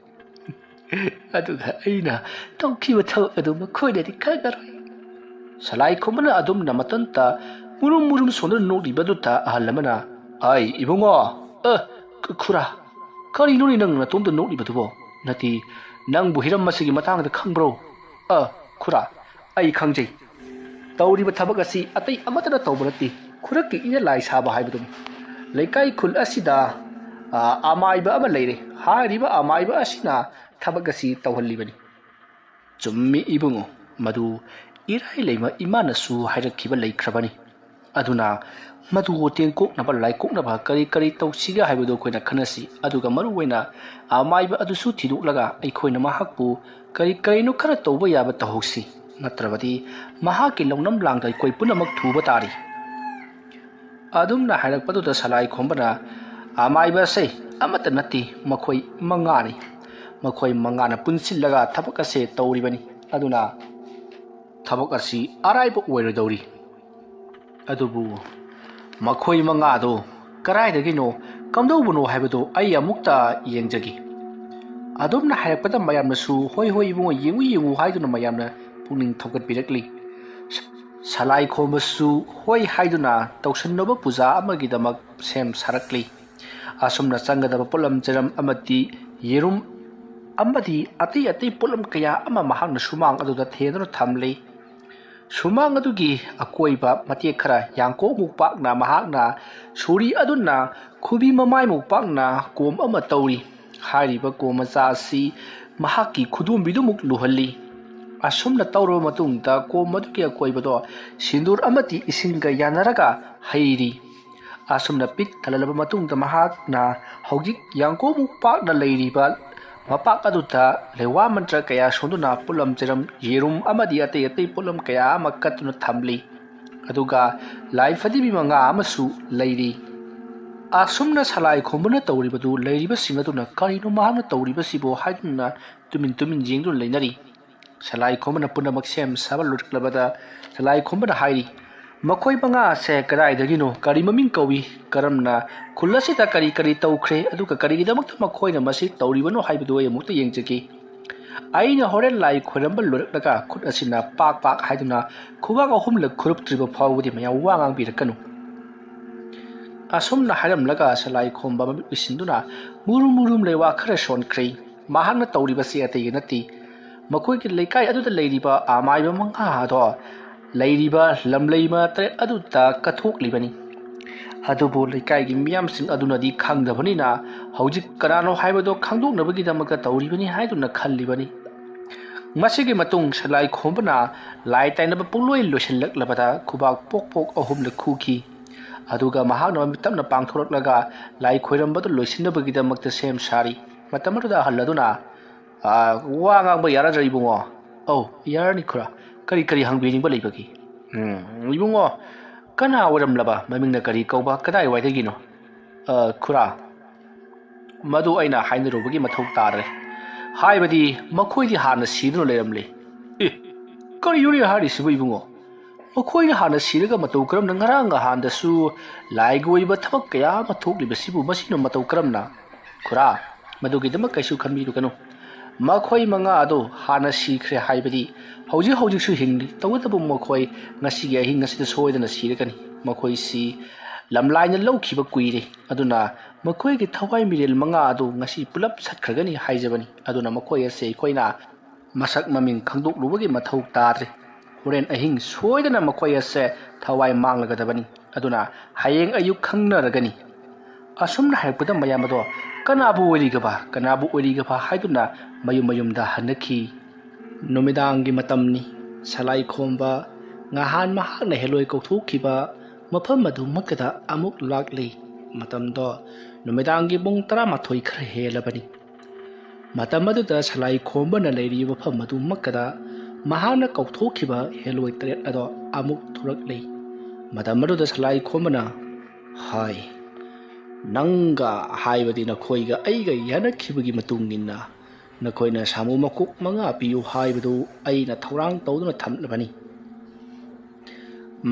ꯑꯗꯨꯒ ꯑꯩꯅ ꯇꯧꯈꯤꯕ ꯊꯕꯛ ꯑꯗꯨ ꯃꯈꯣꯏꯅꯗꯤ ꯈꯪꯉꯔꯣꯏ꯫ ꯁꯂꯥꯏ ꯈꯣꯝꯕꯅ ꯑꯗꯨꯝꯅ ꯃꯇꯟꯇ ꯃꯨꯔꯨꯝ ꯃꯨꯔꯨꯝ ꯁꯣꯟꯗꯨꯅ ꯅꯣꯛꯂꯤꯕꯗꯨꯗ ꯑꯍꯜ ꯑꯃꯅ, "ꯑꯩ ꯏꯕꯨꯡꯉꯣ, ꯑ, ꯈꯨ-, ꯈꯨꯔꯥ, ꯀꯔꯤꯅꯣꯅꯦ ꯅꯪ ꯅꯇꯣꯝꯇ ꯅꯣꯛꯂꯤꯕꯗꯨꯕꯣ? ꯅꯠꯇꯦ, ꯅꯪꯕꯨ ꯍꯤꯔꯝ ꯑꯁꯤꯒꯤ ꯃꯇꯥꯡꯗ ꯈꯪꯕ꯭ꯔꯣ?" "ꯑ, ꯈꯨꯔꯥ, ꯑꯩ ꯈꯪꯖꯩ꯫ ꯇꯧꯔꯤꯕ ꯊꯕꯛ ꯑꯁꯤ ꯑꯇꯩ ꯑꯃꯠꯇꯅ ꯇꯧꯕ ꯅꯠꯇꯦ, ꯈꯨꯔꯛꯀꯤ ꯏꯅ ꯂꯥꯏ ꯁꯥꯕ ꯍꯥꯏꯕꯗꯨꯅꯤ꯫ ꯂꯩꯀꯥꯏ ꯈꯨꯜ ꯑꯁꯤꯗ, ꯑ, ꯑꯃꯥꯏꯕ ꯑꯃ ꯂꯩꯔꯦ꯫ ꯍꯥꯏꯔꯤꯕ ꯑꯃꯥꯏꯕ ꯑꯁꯤꯅ ꯊꯕꯛ ꯑꯁꯤ ꯇꯧꯍꯜꯂꯤꯕꯅꯤ꯫" "ꯆꯨꯝꯃꯤ ꯏꯕꯨꯡꯉꯣ, ꯃꯗꯨ ꯏꯔꯥꯏ ꯂꯩꯃ ꯏꯃꯥꯅꯁꯨ ꯍꯥꯏꯔꯛꯈꯤꯕ ꯂꯩꯈ꯭ꯔꯕꯅꯤ꯫ ꯑꯗꯨꯅ ꯃꯗꯨ ꯇꯦꯡꯀꯣꯛꯅꯕ, ꯂꯥꯏꯀꯣꯛꯅꯕ ꯀꯔꯤ ꯀꯔꯤ ꯇꯧꯁꯤꯒꯦ ꯍꯥꯏꯕꯗꯨ ꯑꯩꯈꯣꯏꯅ ꯈꯟꯅꯁꯤ꯫ ꯑꯗꯨꯒ ꯃꯔꯨꯑꯣꯏꯅ ꯑꯃꯥꯏꯕ ꯑꯗꯨꯁꯨ ꯊꯤꯗꯣꯛꯂꯒ ꯑꯩꯈꯣꯏꯅ ꯃꯍꯥꯛꯄꯨ ꯀꯔꯤ ꯀꯔꯤꯅꯣ ꯈꯔ ꯇꯧꯕ ꯌꯥꯕ ꯇꯧꯍꯧꯁꯤ꯫ ꯅꯠꯇ꯭ꯔꯕꯗꯤ ꯃꯍꯥꯛꯀꯤ ꯂꯧꯅꯝ ꯂꯥꯡꯗ ꯑꯩꯈꯣꯏ ꯄꯨꯝꯅꯃꯛ ꯊꯨꯕ ꯇꯥꯔꯤ꯫" ꯑꯗꯨꯝꯅ ꯍꯥꯏꯔꯛꯄꯗꯨꯗ ꯁꯂꯥꯏ ꯈꯣꯝꯕꯅ, "ꯑꯃꯥꯏꯕꯁꯦ ꯑꯃꯠꯇ ꯅꯠꯇꯦ, ꯃꯈꯣꯏ ꯃꯉꯥꯅꯤ꯫ ꯃꯈꯣꯏ ꯃꯉꯥꯅ ꯄꯨꯟꯁꯤꯜꯂꯒ ꯊꯕꯛ ꯑꯁꯦ ꯇꯧꯔꯤꯕꯅꯤ꯫ ꯑꯗꯨꯅ ꯊꯕꯛ ꯑꯁꯤ ꯑꯔꯥꯏꯕ ꯑꯣꯏꯔꯣꯏꯗꯧꯔꯤ꯫ ꯑꯗꯨꯕꯨ ꯃꯈꯣꯏ ꯃꯉꯥꯗꯣ ꯀꯗꯥꯏꯗꯒꯤꯅꯣ, ꯀꯝꯗꯧꯕꯅꯣ ꯍꯥꯏꯕꯗꯣ ꯑꯩ ꯑꯃꯨꯛꯇ ꯌꯦꯡꯖꯒꯦ꯫" ꯑꯗꯨꯝꯅ ꯍꯥꯏꯔꯛꯄꯗ ꯃꯌꯥꯝꯅꯁꯨ, "ꯍꯣꯏ, ꯍꯣꯏ, ꯏꯕꯨꯡꯉꯣ, ꯌꯦꯡꯉꯨ, ꯌꯦꯡꯉꯨ" ꯍꯥꯏꯗꯨꯅ ꯃꯌꯥꯝꯅ ꯄꯨꯛꯅꯤꯡ ꯊꯧꯒꯠꯄꯤꯔꯛꯂꯤ꯫ ꯁꯂꯥꯏ ꯈꯣꯝꯕꯁꯨ ꯍꯣꯏ ꯍꯥꯏꯗꯨꯅ ꯇꯧꯁꯟꯅꯕ ꯄꯨꯖꯥ ꯑꯃꯒꯤꯗꯃꯛ ꯁꯦꯝ ꯁꯥꯔꯛꯂꯤ꯫ ꯑꯁꯨꯝꯅ ꯆꯪꯒꯗꯕ ꯄꯣꯠꯂꯝ ꯆꯩꯔꯝ ꯑꯃꯗꯤ ꯌꯦꯔꯨꯝ ꯑꯃꯗꯤ ꯑꯇꯩ ꯑꯇꯩ ꯄꯣꯠꯂꯝ ꯀꯌꯥ ꯑꯃ ꯃꯍꯥꯛꯅ ꯁꯨꯃꯥꯡ ꯑꯗꯨꯗ ꯊꯦꯟꯗꯨꯅ ꯊꯝꯂꯤ꯫ ꯁꯨꯃꯥꯡ ꯑꯗꯨꯒꯤ ꯑꯀꯣꯏꯕ ꯃꯇꯦꯛ ꯈꯔ ꯌꯥꯡꯀꯣꯛꯃꯨꯛ ꯄꯥꯛꯅ ꯃꯍꯥꯛꯅ ꯁꯣꯔꯤ ꯑꯗꯨꯅ ꯈꯨꯕꯤ ꯃꯃꯥꯏꯃꯨꯛ ꯄꯥꯛꯅ ꯀꯣꯝ ꯑꯃ ꯇꯧꯔꯤ꯫ ꯍꯥꯏꯔꯤꯕ ꯀꯣꯝ ꯃꯆꯥ ꯑꯁꯤ ꯃꯍꯥꯛꯀꯤ ꯈꯨꯗꯣꯝꯕꯤꯗꯨꯃꯨꯛ ꯂꯨꯍꯜꯂꯤ꯫ ꯑꯁꯨꯝꯅ ꯇꯧꯔꯕ ꯃꯇꯨꯡꯗ ꯀꯣꯝ ꯑꯗꯨꯒꯤ ꯑꯀꯣꯏꯕꯗꯣ ꯁꯤꯟꯗꯨꯔ ꯑꯃꯗꯤ ꯏꯁꯤꯡꯒ ꯌꯥꯅꯔꯒ ꯍꯩꯔꯤ꯫ ꯑꯁꯨꯝꯅ ꯄꯤꯛ ꯊꯜꯍꯜꯂꯕ ꯃꯇꯨꯡꯗ ꯃꯍꯥꯛꯅ ꯍꯧꯖꯤꯛ ꯌꯥꯡꯀꯣꯛꯃꯨꯛ ꯄꯥꯛꯅ ꯂꯩꯔꯤꯕ ꯃꯄꯥꯛ ꯑꯗꯨꯗ ꯂꯩꯋꯥ ꯃꯟꯇ꯭ꯔ ꯀꯌꯥ ꯁꯣꯟꯗꯨꯅ ꯄꯣꯠꯂꯝ ꯆꯩꯔꯝ, ꯌꯦꯔꯨꯝ ꯑꯃꯗꯤ ꯑꯇꯩ ꯑꯇꯩ ꯄꯣꯠꯂꯝ ꯀꯌꯥ ꯑꯃ ꯀꯠꯇꯨꯅ ꯊꯝꯂꯤ꯫ ꯑꯗꯨꯒ ꯂꯥꯏ ꯐꯗꯤꯕꯤ ꯃꯉꯥ ꯑꯃꯁꯨ ꯂꯩꯔꯤ꯫ ꯑꯁꯨꯝꯅ ꯁꯂꯥꯏ ꯈꯣꯝꯕꯅ ꯇꯧꯔꯤꯕꯗꯨ ꯂꯩꯔꯤꯕꯁꯤꯡ ꯑꯗꯨꯅ "ꯀꯔꯤꯅꯣ ꯃꯍꯥꯛꯅ ꯇꯧꯔꯤꯕꯁꯤꯕꯣ?" ꯍꯥꯏꯗꯨꯅ ꯇꯨꯃꯤꯟ ꯇꯨꯃꯤꯟ ꯌꯦꯡꯗꯨꯅ ꯂꯩꯅꯔꯤ꯫ ꯁꯂꯥꯏ ꯈꯣꯝꯕꯅ ꯄꯨꯝꯅꯃꯛ ꯁꯦꯝ ꯁꯥꯕ ꯂꯣꯏꯔꯛꯂꯕꯗ ꯁꯂꯥꯏ ꯈꯣꯝꯕꯅ ꯍꯥꯏꯔꯤ, "ꯃꯈꯣꯏ ꯃꯉꯥ ꯑꯁꯦ ꯀꯗꯥꯏꯗꯒꯤꯅꯣ? ꯀꯔꯤ ꯃꯃꯤꯡ ꯀꯧꯏ? ꯀꯔꯝꯅ ꯈꯨꯜ ꯑꯁꯤꯗ ꯀꯔꯤ ꯀꯔꯤ ꯇꯧꯈ꯭ꯔꯦ? ꯑꯗꯨꯒ ꯀꯔꯤꯒꯤꯗꯃꯛꯇ ꯃꯈꯣꯏꯅ ꯃꯁꯤ ꯇꯧꯔꯤꯕꯅꯣ ꯍꯥꯏꯕꯗꯨ ꯑꯩ ꯑꯃꯨꯛꯇ ꯌꯦꯡꯖꯒꯦ꯫ ꯑꯩꯅ ꯍꯣꯔꯦꯟ ꯂꯥꯏ ꯈꯣꯏꯔꯝꯕ ꯂꯣꯏꯔꯛꯂꯒ ꯈꯨꯠ ꯑꯁꯤꯅ ꯄꯥꯛ ꯄꯥꯛ ꯍꯥꯏꯗꯨꯅ ꯈꯨꯕꯥꯛ ꯑꯍꯨꯝꯂꯛ ꯈꯨꯔꯨꯞꯇ꯭ꯔꯤꯕ ꯐꯥꯎꯕꯗꯤ ꯃꯌꯥꯝ ꯋꯥ ꯉꯥꯡꯕꯤꯔꯛꯀꯅꯨ"꯫ ꯑꯁꯨꯝꯅ ꯍꯥꯏꯔꯝꯂꯒ ꯁꯂꯥꯏ ꯈꯣꯝꯕ ꯃꯃꯤꯠ ꯎꯏꯁꯤꯟꯗꯨꯅ ꯃꯨꯔꯨꯝ ꯃꯨꯔꯨꯝ ꯂꯩꯋꯥ ꯈꯔ ꯁꯣꯟꯈ꯭ꯔꯦ꯫ ꯃꯍꯥꯛꯅ ꯇꯧꯔꯤꯕꯁꯤ ꯑꯇꯩꯒꯤ ꯅꯠꯇꯦ꯫ ꯃꯈꯣꯏꯒꯤ ꯂꯩꯀꯥꯏ ꯑꯗꯨꯗ ꯂꯩꯔꯤꯕ ꯑꯃꯥꯏꯕ ꯃꯉꯥ ꯑꯗꯣ ꯂꯩꯔꯤꯕ ꯂꯝꯂꯩꯃ ꯇꯔꯦꯠ ꯑꯗꯨꯗ ꯀꯠꯊꯣꯛꯂꯤꯕꯅꯤ꯫ ꯑꯗꯨꯕꯨ ꯂꯩꯀꯥꯏꯒꯤ ꯃꯤꯌꯥꯝꯁꯤꯡ ꯑꯗꯨꯅꯗꯤ ꯈꯪꯗꯕꯅꯤꯅ ꯍꯧꯖꯤꯛ ꯀꯅꯥꯅꯣ ꯍꯥꯏꯕꯗꯣ ꯈꯪꯗꯣꯛꯅꯕꯒꯤꯗꯃꯛꯇ ꯇꯧꯔꯤꯕꯅꯤ ꯍꯥꯏꯗꯨꯅ ꯈꯜꯂꯤꯕꯅꯤ꯫ ꯃꯁꯤꯒꯤ ꯃꯇꯨꯡ ꯁꯂꯥꯏ ꯈꯣꯝꯕꯅ ꯂꯥꯏ ꯇꯥꯏꯅꯕ ꯄꯨꯡꯂꯣꯏ ꯂꯣꯏꯁꯤꯜꯂꯛꯂꯕꯗ ꯈꯨꯕꯥꯛ ꯄꯣꯛ ꯄꯣꯛ ꯑꯍꯨꯝꯂꯛ ꯈꯨꯈꯤ꯫ ꯑꯗꯨꯒ ꯃꯍꯥꯛꯅ ꯃꯃꯤꯠ ꯇꯞꯅ ꯄꯥꯡꯊꯣꯔꯛꯂꯒ ꯂꯥꯏ ꯈꯣꯏꯔꯝꯕꯗꯨ ꯂꯣꯏꯁꯤꯟꯅꯕꯒꯤꯗꯃꯛꯇ ꯁꯦꯝ ꯁꯥꯔꯤ꯫ ꯃꯇꯝ ꯑꯗꯨꯗ ꯑꯍꯜ ꯑꯗꯨꯅ, "ꯑꯥ, ꯋꯥ ꯉꯥꯡꯕ ꯌꯥꯔꯗ꯭ꯔꯥ ꯏꯕꯨꯡꯉꯣ?" "ꯑꯧ, ꯌꯥꯔꯅꯤ ꯈꯨꯔꯥ꯫ ꯀꯔꯤ ꯀꯔꯤ ꯍꯪꯕꯤꯅꯤꯡꯕ ꯂꯩꯕꯒꯦ?" "ꯎꯝ, ꯏꯕꯨꯡꯉꯣ, ꯀꯅꯥ ꯑꯣꯏꯔꯝꯂꯕ? ꯃꯃꯤꯡꯅ ꯀꯔꯤ ꯀꯧꯕ? ꯀꯗꯥꯏꯋꯥꯏꯗꯒꯤꯅꯣ?" "ꯑ, ꯈꯨꯔꯥ, ꯃꯗꯨ ꯑꯩꯅ ꯍꯥꯏꯅꯔꯨꯕꯒꯤ ꯃꯊꯧ ꯇꯥꯗ꯭ꯔꯦ꯫ ꯍꯥꯏꯕꯗꯤ ꯃꯈꯣꯏꯗꯤ ꯍꯥꯟꯅ ꯁꯤꯗꯨꯅ ꯂꯩꯔꯝꯂꯦ꯫" "ꯑꯦ, ꯀꯔꯤꯅꯣꯅꯦ ꯍꯥꯏꯔꯤꯁꯤꯕꯨ ꯏꯕꯨꯡꯉꯣ? ꯃꯈꯣꯏꯅ ꯍꯥꯟꯅ ꯁꯤꯔꯒ ꯃꯇꯧ ꯀꯔꯝꯅ ꯉꯔꯥꯡ ꯅꯍꯥꯟꯗꯁꯨ ꯂꯥꯏꯒꯤ ꯑꯣꯏꯕ ꯊꯕꯛ ꯀꯌꯥ ꯑꯃ ꯊꯣꯛꯂꯤꯕꯁꯤꯕꯨ ꯃꯁꯤꯅ ꯃꯇꯧ ꯀꯔꯝꯅ?" "ꯈꯨꯔꯥ, ꯃꯗꯨꯒꯤꯗꯃꯛ ꯀꯩꯁꯨ ꯈꯟꯕꯤꯔꯨꯒꯅꯨ꯫ ꯃꯈꯣꯏ ꯃꯉꯥ ꯑꯗꯨ ꯍꯥꯟꯅ ꯁꯤꯈ꯭ꯔꯦ ꯍꯥꯏꯕꯗꯤ ꯍꯧꯖꯤꯛ ꯍꯧꯖꯤꯛꯁꯨ ꯍꯤꯡꯂꯤ꯫ ꯇꯧꯕꯇꯕꯨ ꯃꯈꯣꯏ ꯉꯁꯤꯒꯤ ꯑꯍꯤꯡ ꯑꯁꯤꯗ ꯁꯣꯏꯗꯅ ꯁꯤꯔꯒꯅꯤ꯫ ꯃꯈꯣꯏꯁꯤ ꯂꯝꯂꯥꯏꯅ ꯂꯧꯈꯤꯕ ꯀꯨꯏꯔꯦ꯫ ꯑꯗꯨꯅ ꯃꯈꯣꯏꯒꯤ ꯊꯋꯥꯏ ꯃꯤꯔꯦꯜ ꯃꯉꯥ ꯑꯗꯨ ꯉꯁꯤ ꯄꯨꯂꯞ ꯁꯠꯈ꯭ꯔꯒꯅꯤ ꯍꯥꯏꯖꯕꯅꯤ꯫ ꯑꯗꯨꯅ ꯃꯈꯣꯏ ꯑꯁꯦ ꯑꯩꯈꯣꯏꯅ ꯃꯁꯛ ꯃꯃꯤꯡ ꯈꯪꯗꯣꯛꯂꯨꯕꯒꯤ ꯃꯊꯧ ꯇꯥꯗ꯭ꯔꯦ꯫ ꯍꯣꯔꯦꯟ ꯑꯍꯤꯡ ꯁꯣꯏꯗꯅ ꯃꯈꯣꯏ ꯑꯁꯦ ꯊꯋꯥꯏ ꯃꯥꯡꯂꯒꯗꯕꯅꯤ꯫ ꯑꯗꯨꯅ ꯍꯌꯦꯡ ꯑꯌꯨꯛ ꯈꯪꯅꯔꯒꯅꯤ꯫" ꯑꯁꯨꯝꯅ ꯍꯥꯏꯔꯛꯄꯗ ꯃꯌꯥꯝ ꯑꯗꯣ "ꯀꯅꯥꯕꯨ ꯑꯣꯏꯔꯤꯒꯕ? ꯀꯅꯥꯕꯨ ꯑꯣꯏꯔꯤꯒꯕ?" ꯍꯥꯏꯗꯨꯅ ꯃꯌꯨꯝ ꯃꯌꯨꯝꯗ ꯍꯟꯅꯈꯤ꯫ ꯅꯨꯃꯤꯗꯥꯡꯒꯤ ꯃꯇꯝꯅꯤ꯫ ꯁꯂꯥꯏ ꯈꯣꯝꯕ ꯉꯍꯥꯟ ꯃꯍꯥꯛꯅ ꯍꯦꯂꯣꯏ ꯀꯧꯊꯣꯛꯈꯤꯕ ꯃꯐꯝ ꯑꯗꯨꯃꯛꯇꯗ ꯑꯃꯨꯛ ꯂꯥꯛꯂꯤ꯫ ꯃꯇꯝꯗꯣ ꯅꯨꯃꯤꯗꯥꯡꯒꯤ ꯄꯨꯡ ꯇꯔꯥꯃꯥꯊꯣꯏ ꯈꯔ ꯍꯦꯜꯂꯕꯅꯤ꯫ ꯃꯇꯝ ꯑꯗꯨꯗ ꯁꯂꯥꯏ ꯈꯣꯝꯕꯅ ꯂꯩꯔꯤꯕ ꯃꯐꯝ ꯑꯗꯨꯃꯛꯇꯗ ꯃꯍꯥꯛꯅ ꯀꯧꯊꯣꯛꯈꯤꯕ ꯍꯦꯂꯣꯏ ꯇꯔꯦꯠ ꯑꯗꯣ ꯑꯃꯨꯛ ꯊꯣꯔꯛꯂꯤ꯫ ꯃꯇꯝ ꯑꯗꯨꯗ ꯁꯂꯥꯏ ꯈꯣꯝꯕꯅ ꯍꯥꯏ, "ꯅꯪꯒ ꯍꯥꯏꯕꯗꯤ ꯅꯈꯣꯏꯒ ꯑꯩꯒ ꯌꯥꯅꯈꯤꯕꯒꯤ ꯃꯇꯨꯡ ꯏꯟꯅ ꯅꯈꯣꯏꯅ ꯁꯥꯃꯨ ꯃꯀꯣꯛ ꯃꯉꯥ ꯄꯤꯌꯨ ꯍꯥꯏꯕꯗꯨ ꯑꯩꯅ ꯊꯧꯔꯥꯡ ꯇꯧꯗꯨꯅ ꯊꯝꯂꯕꯅꯤ꯫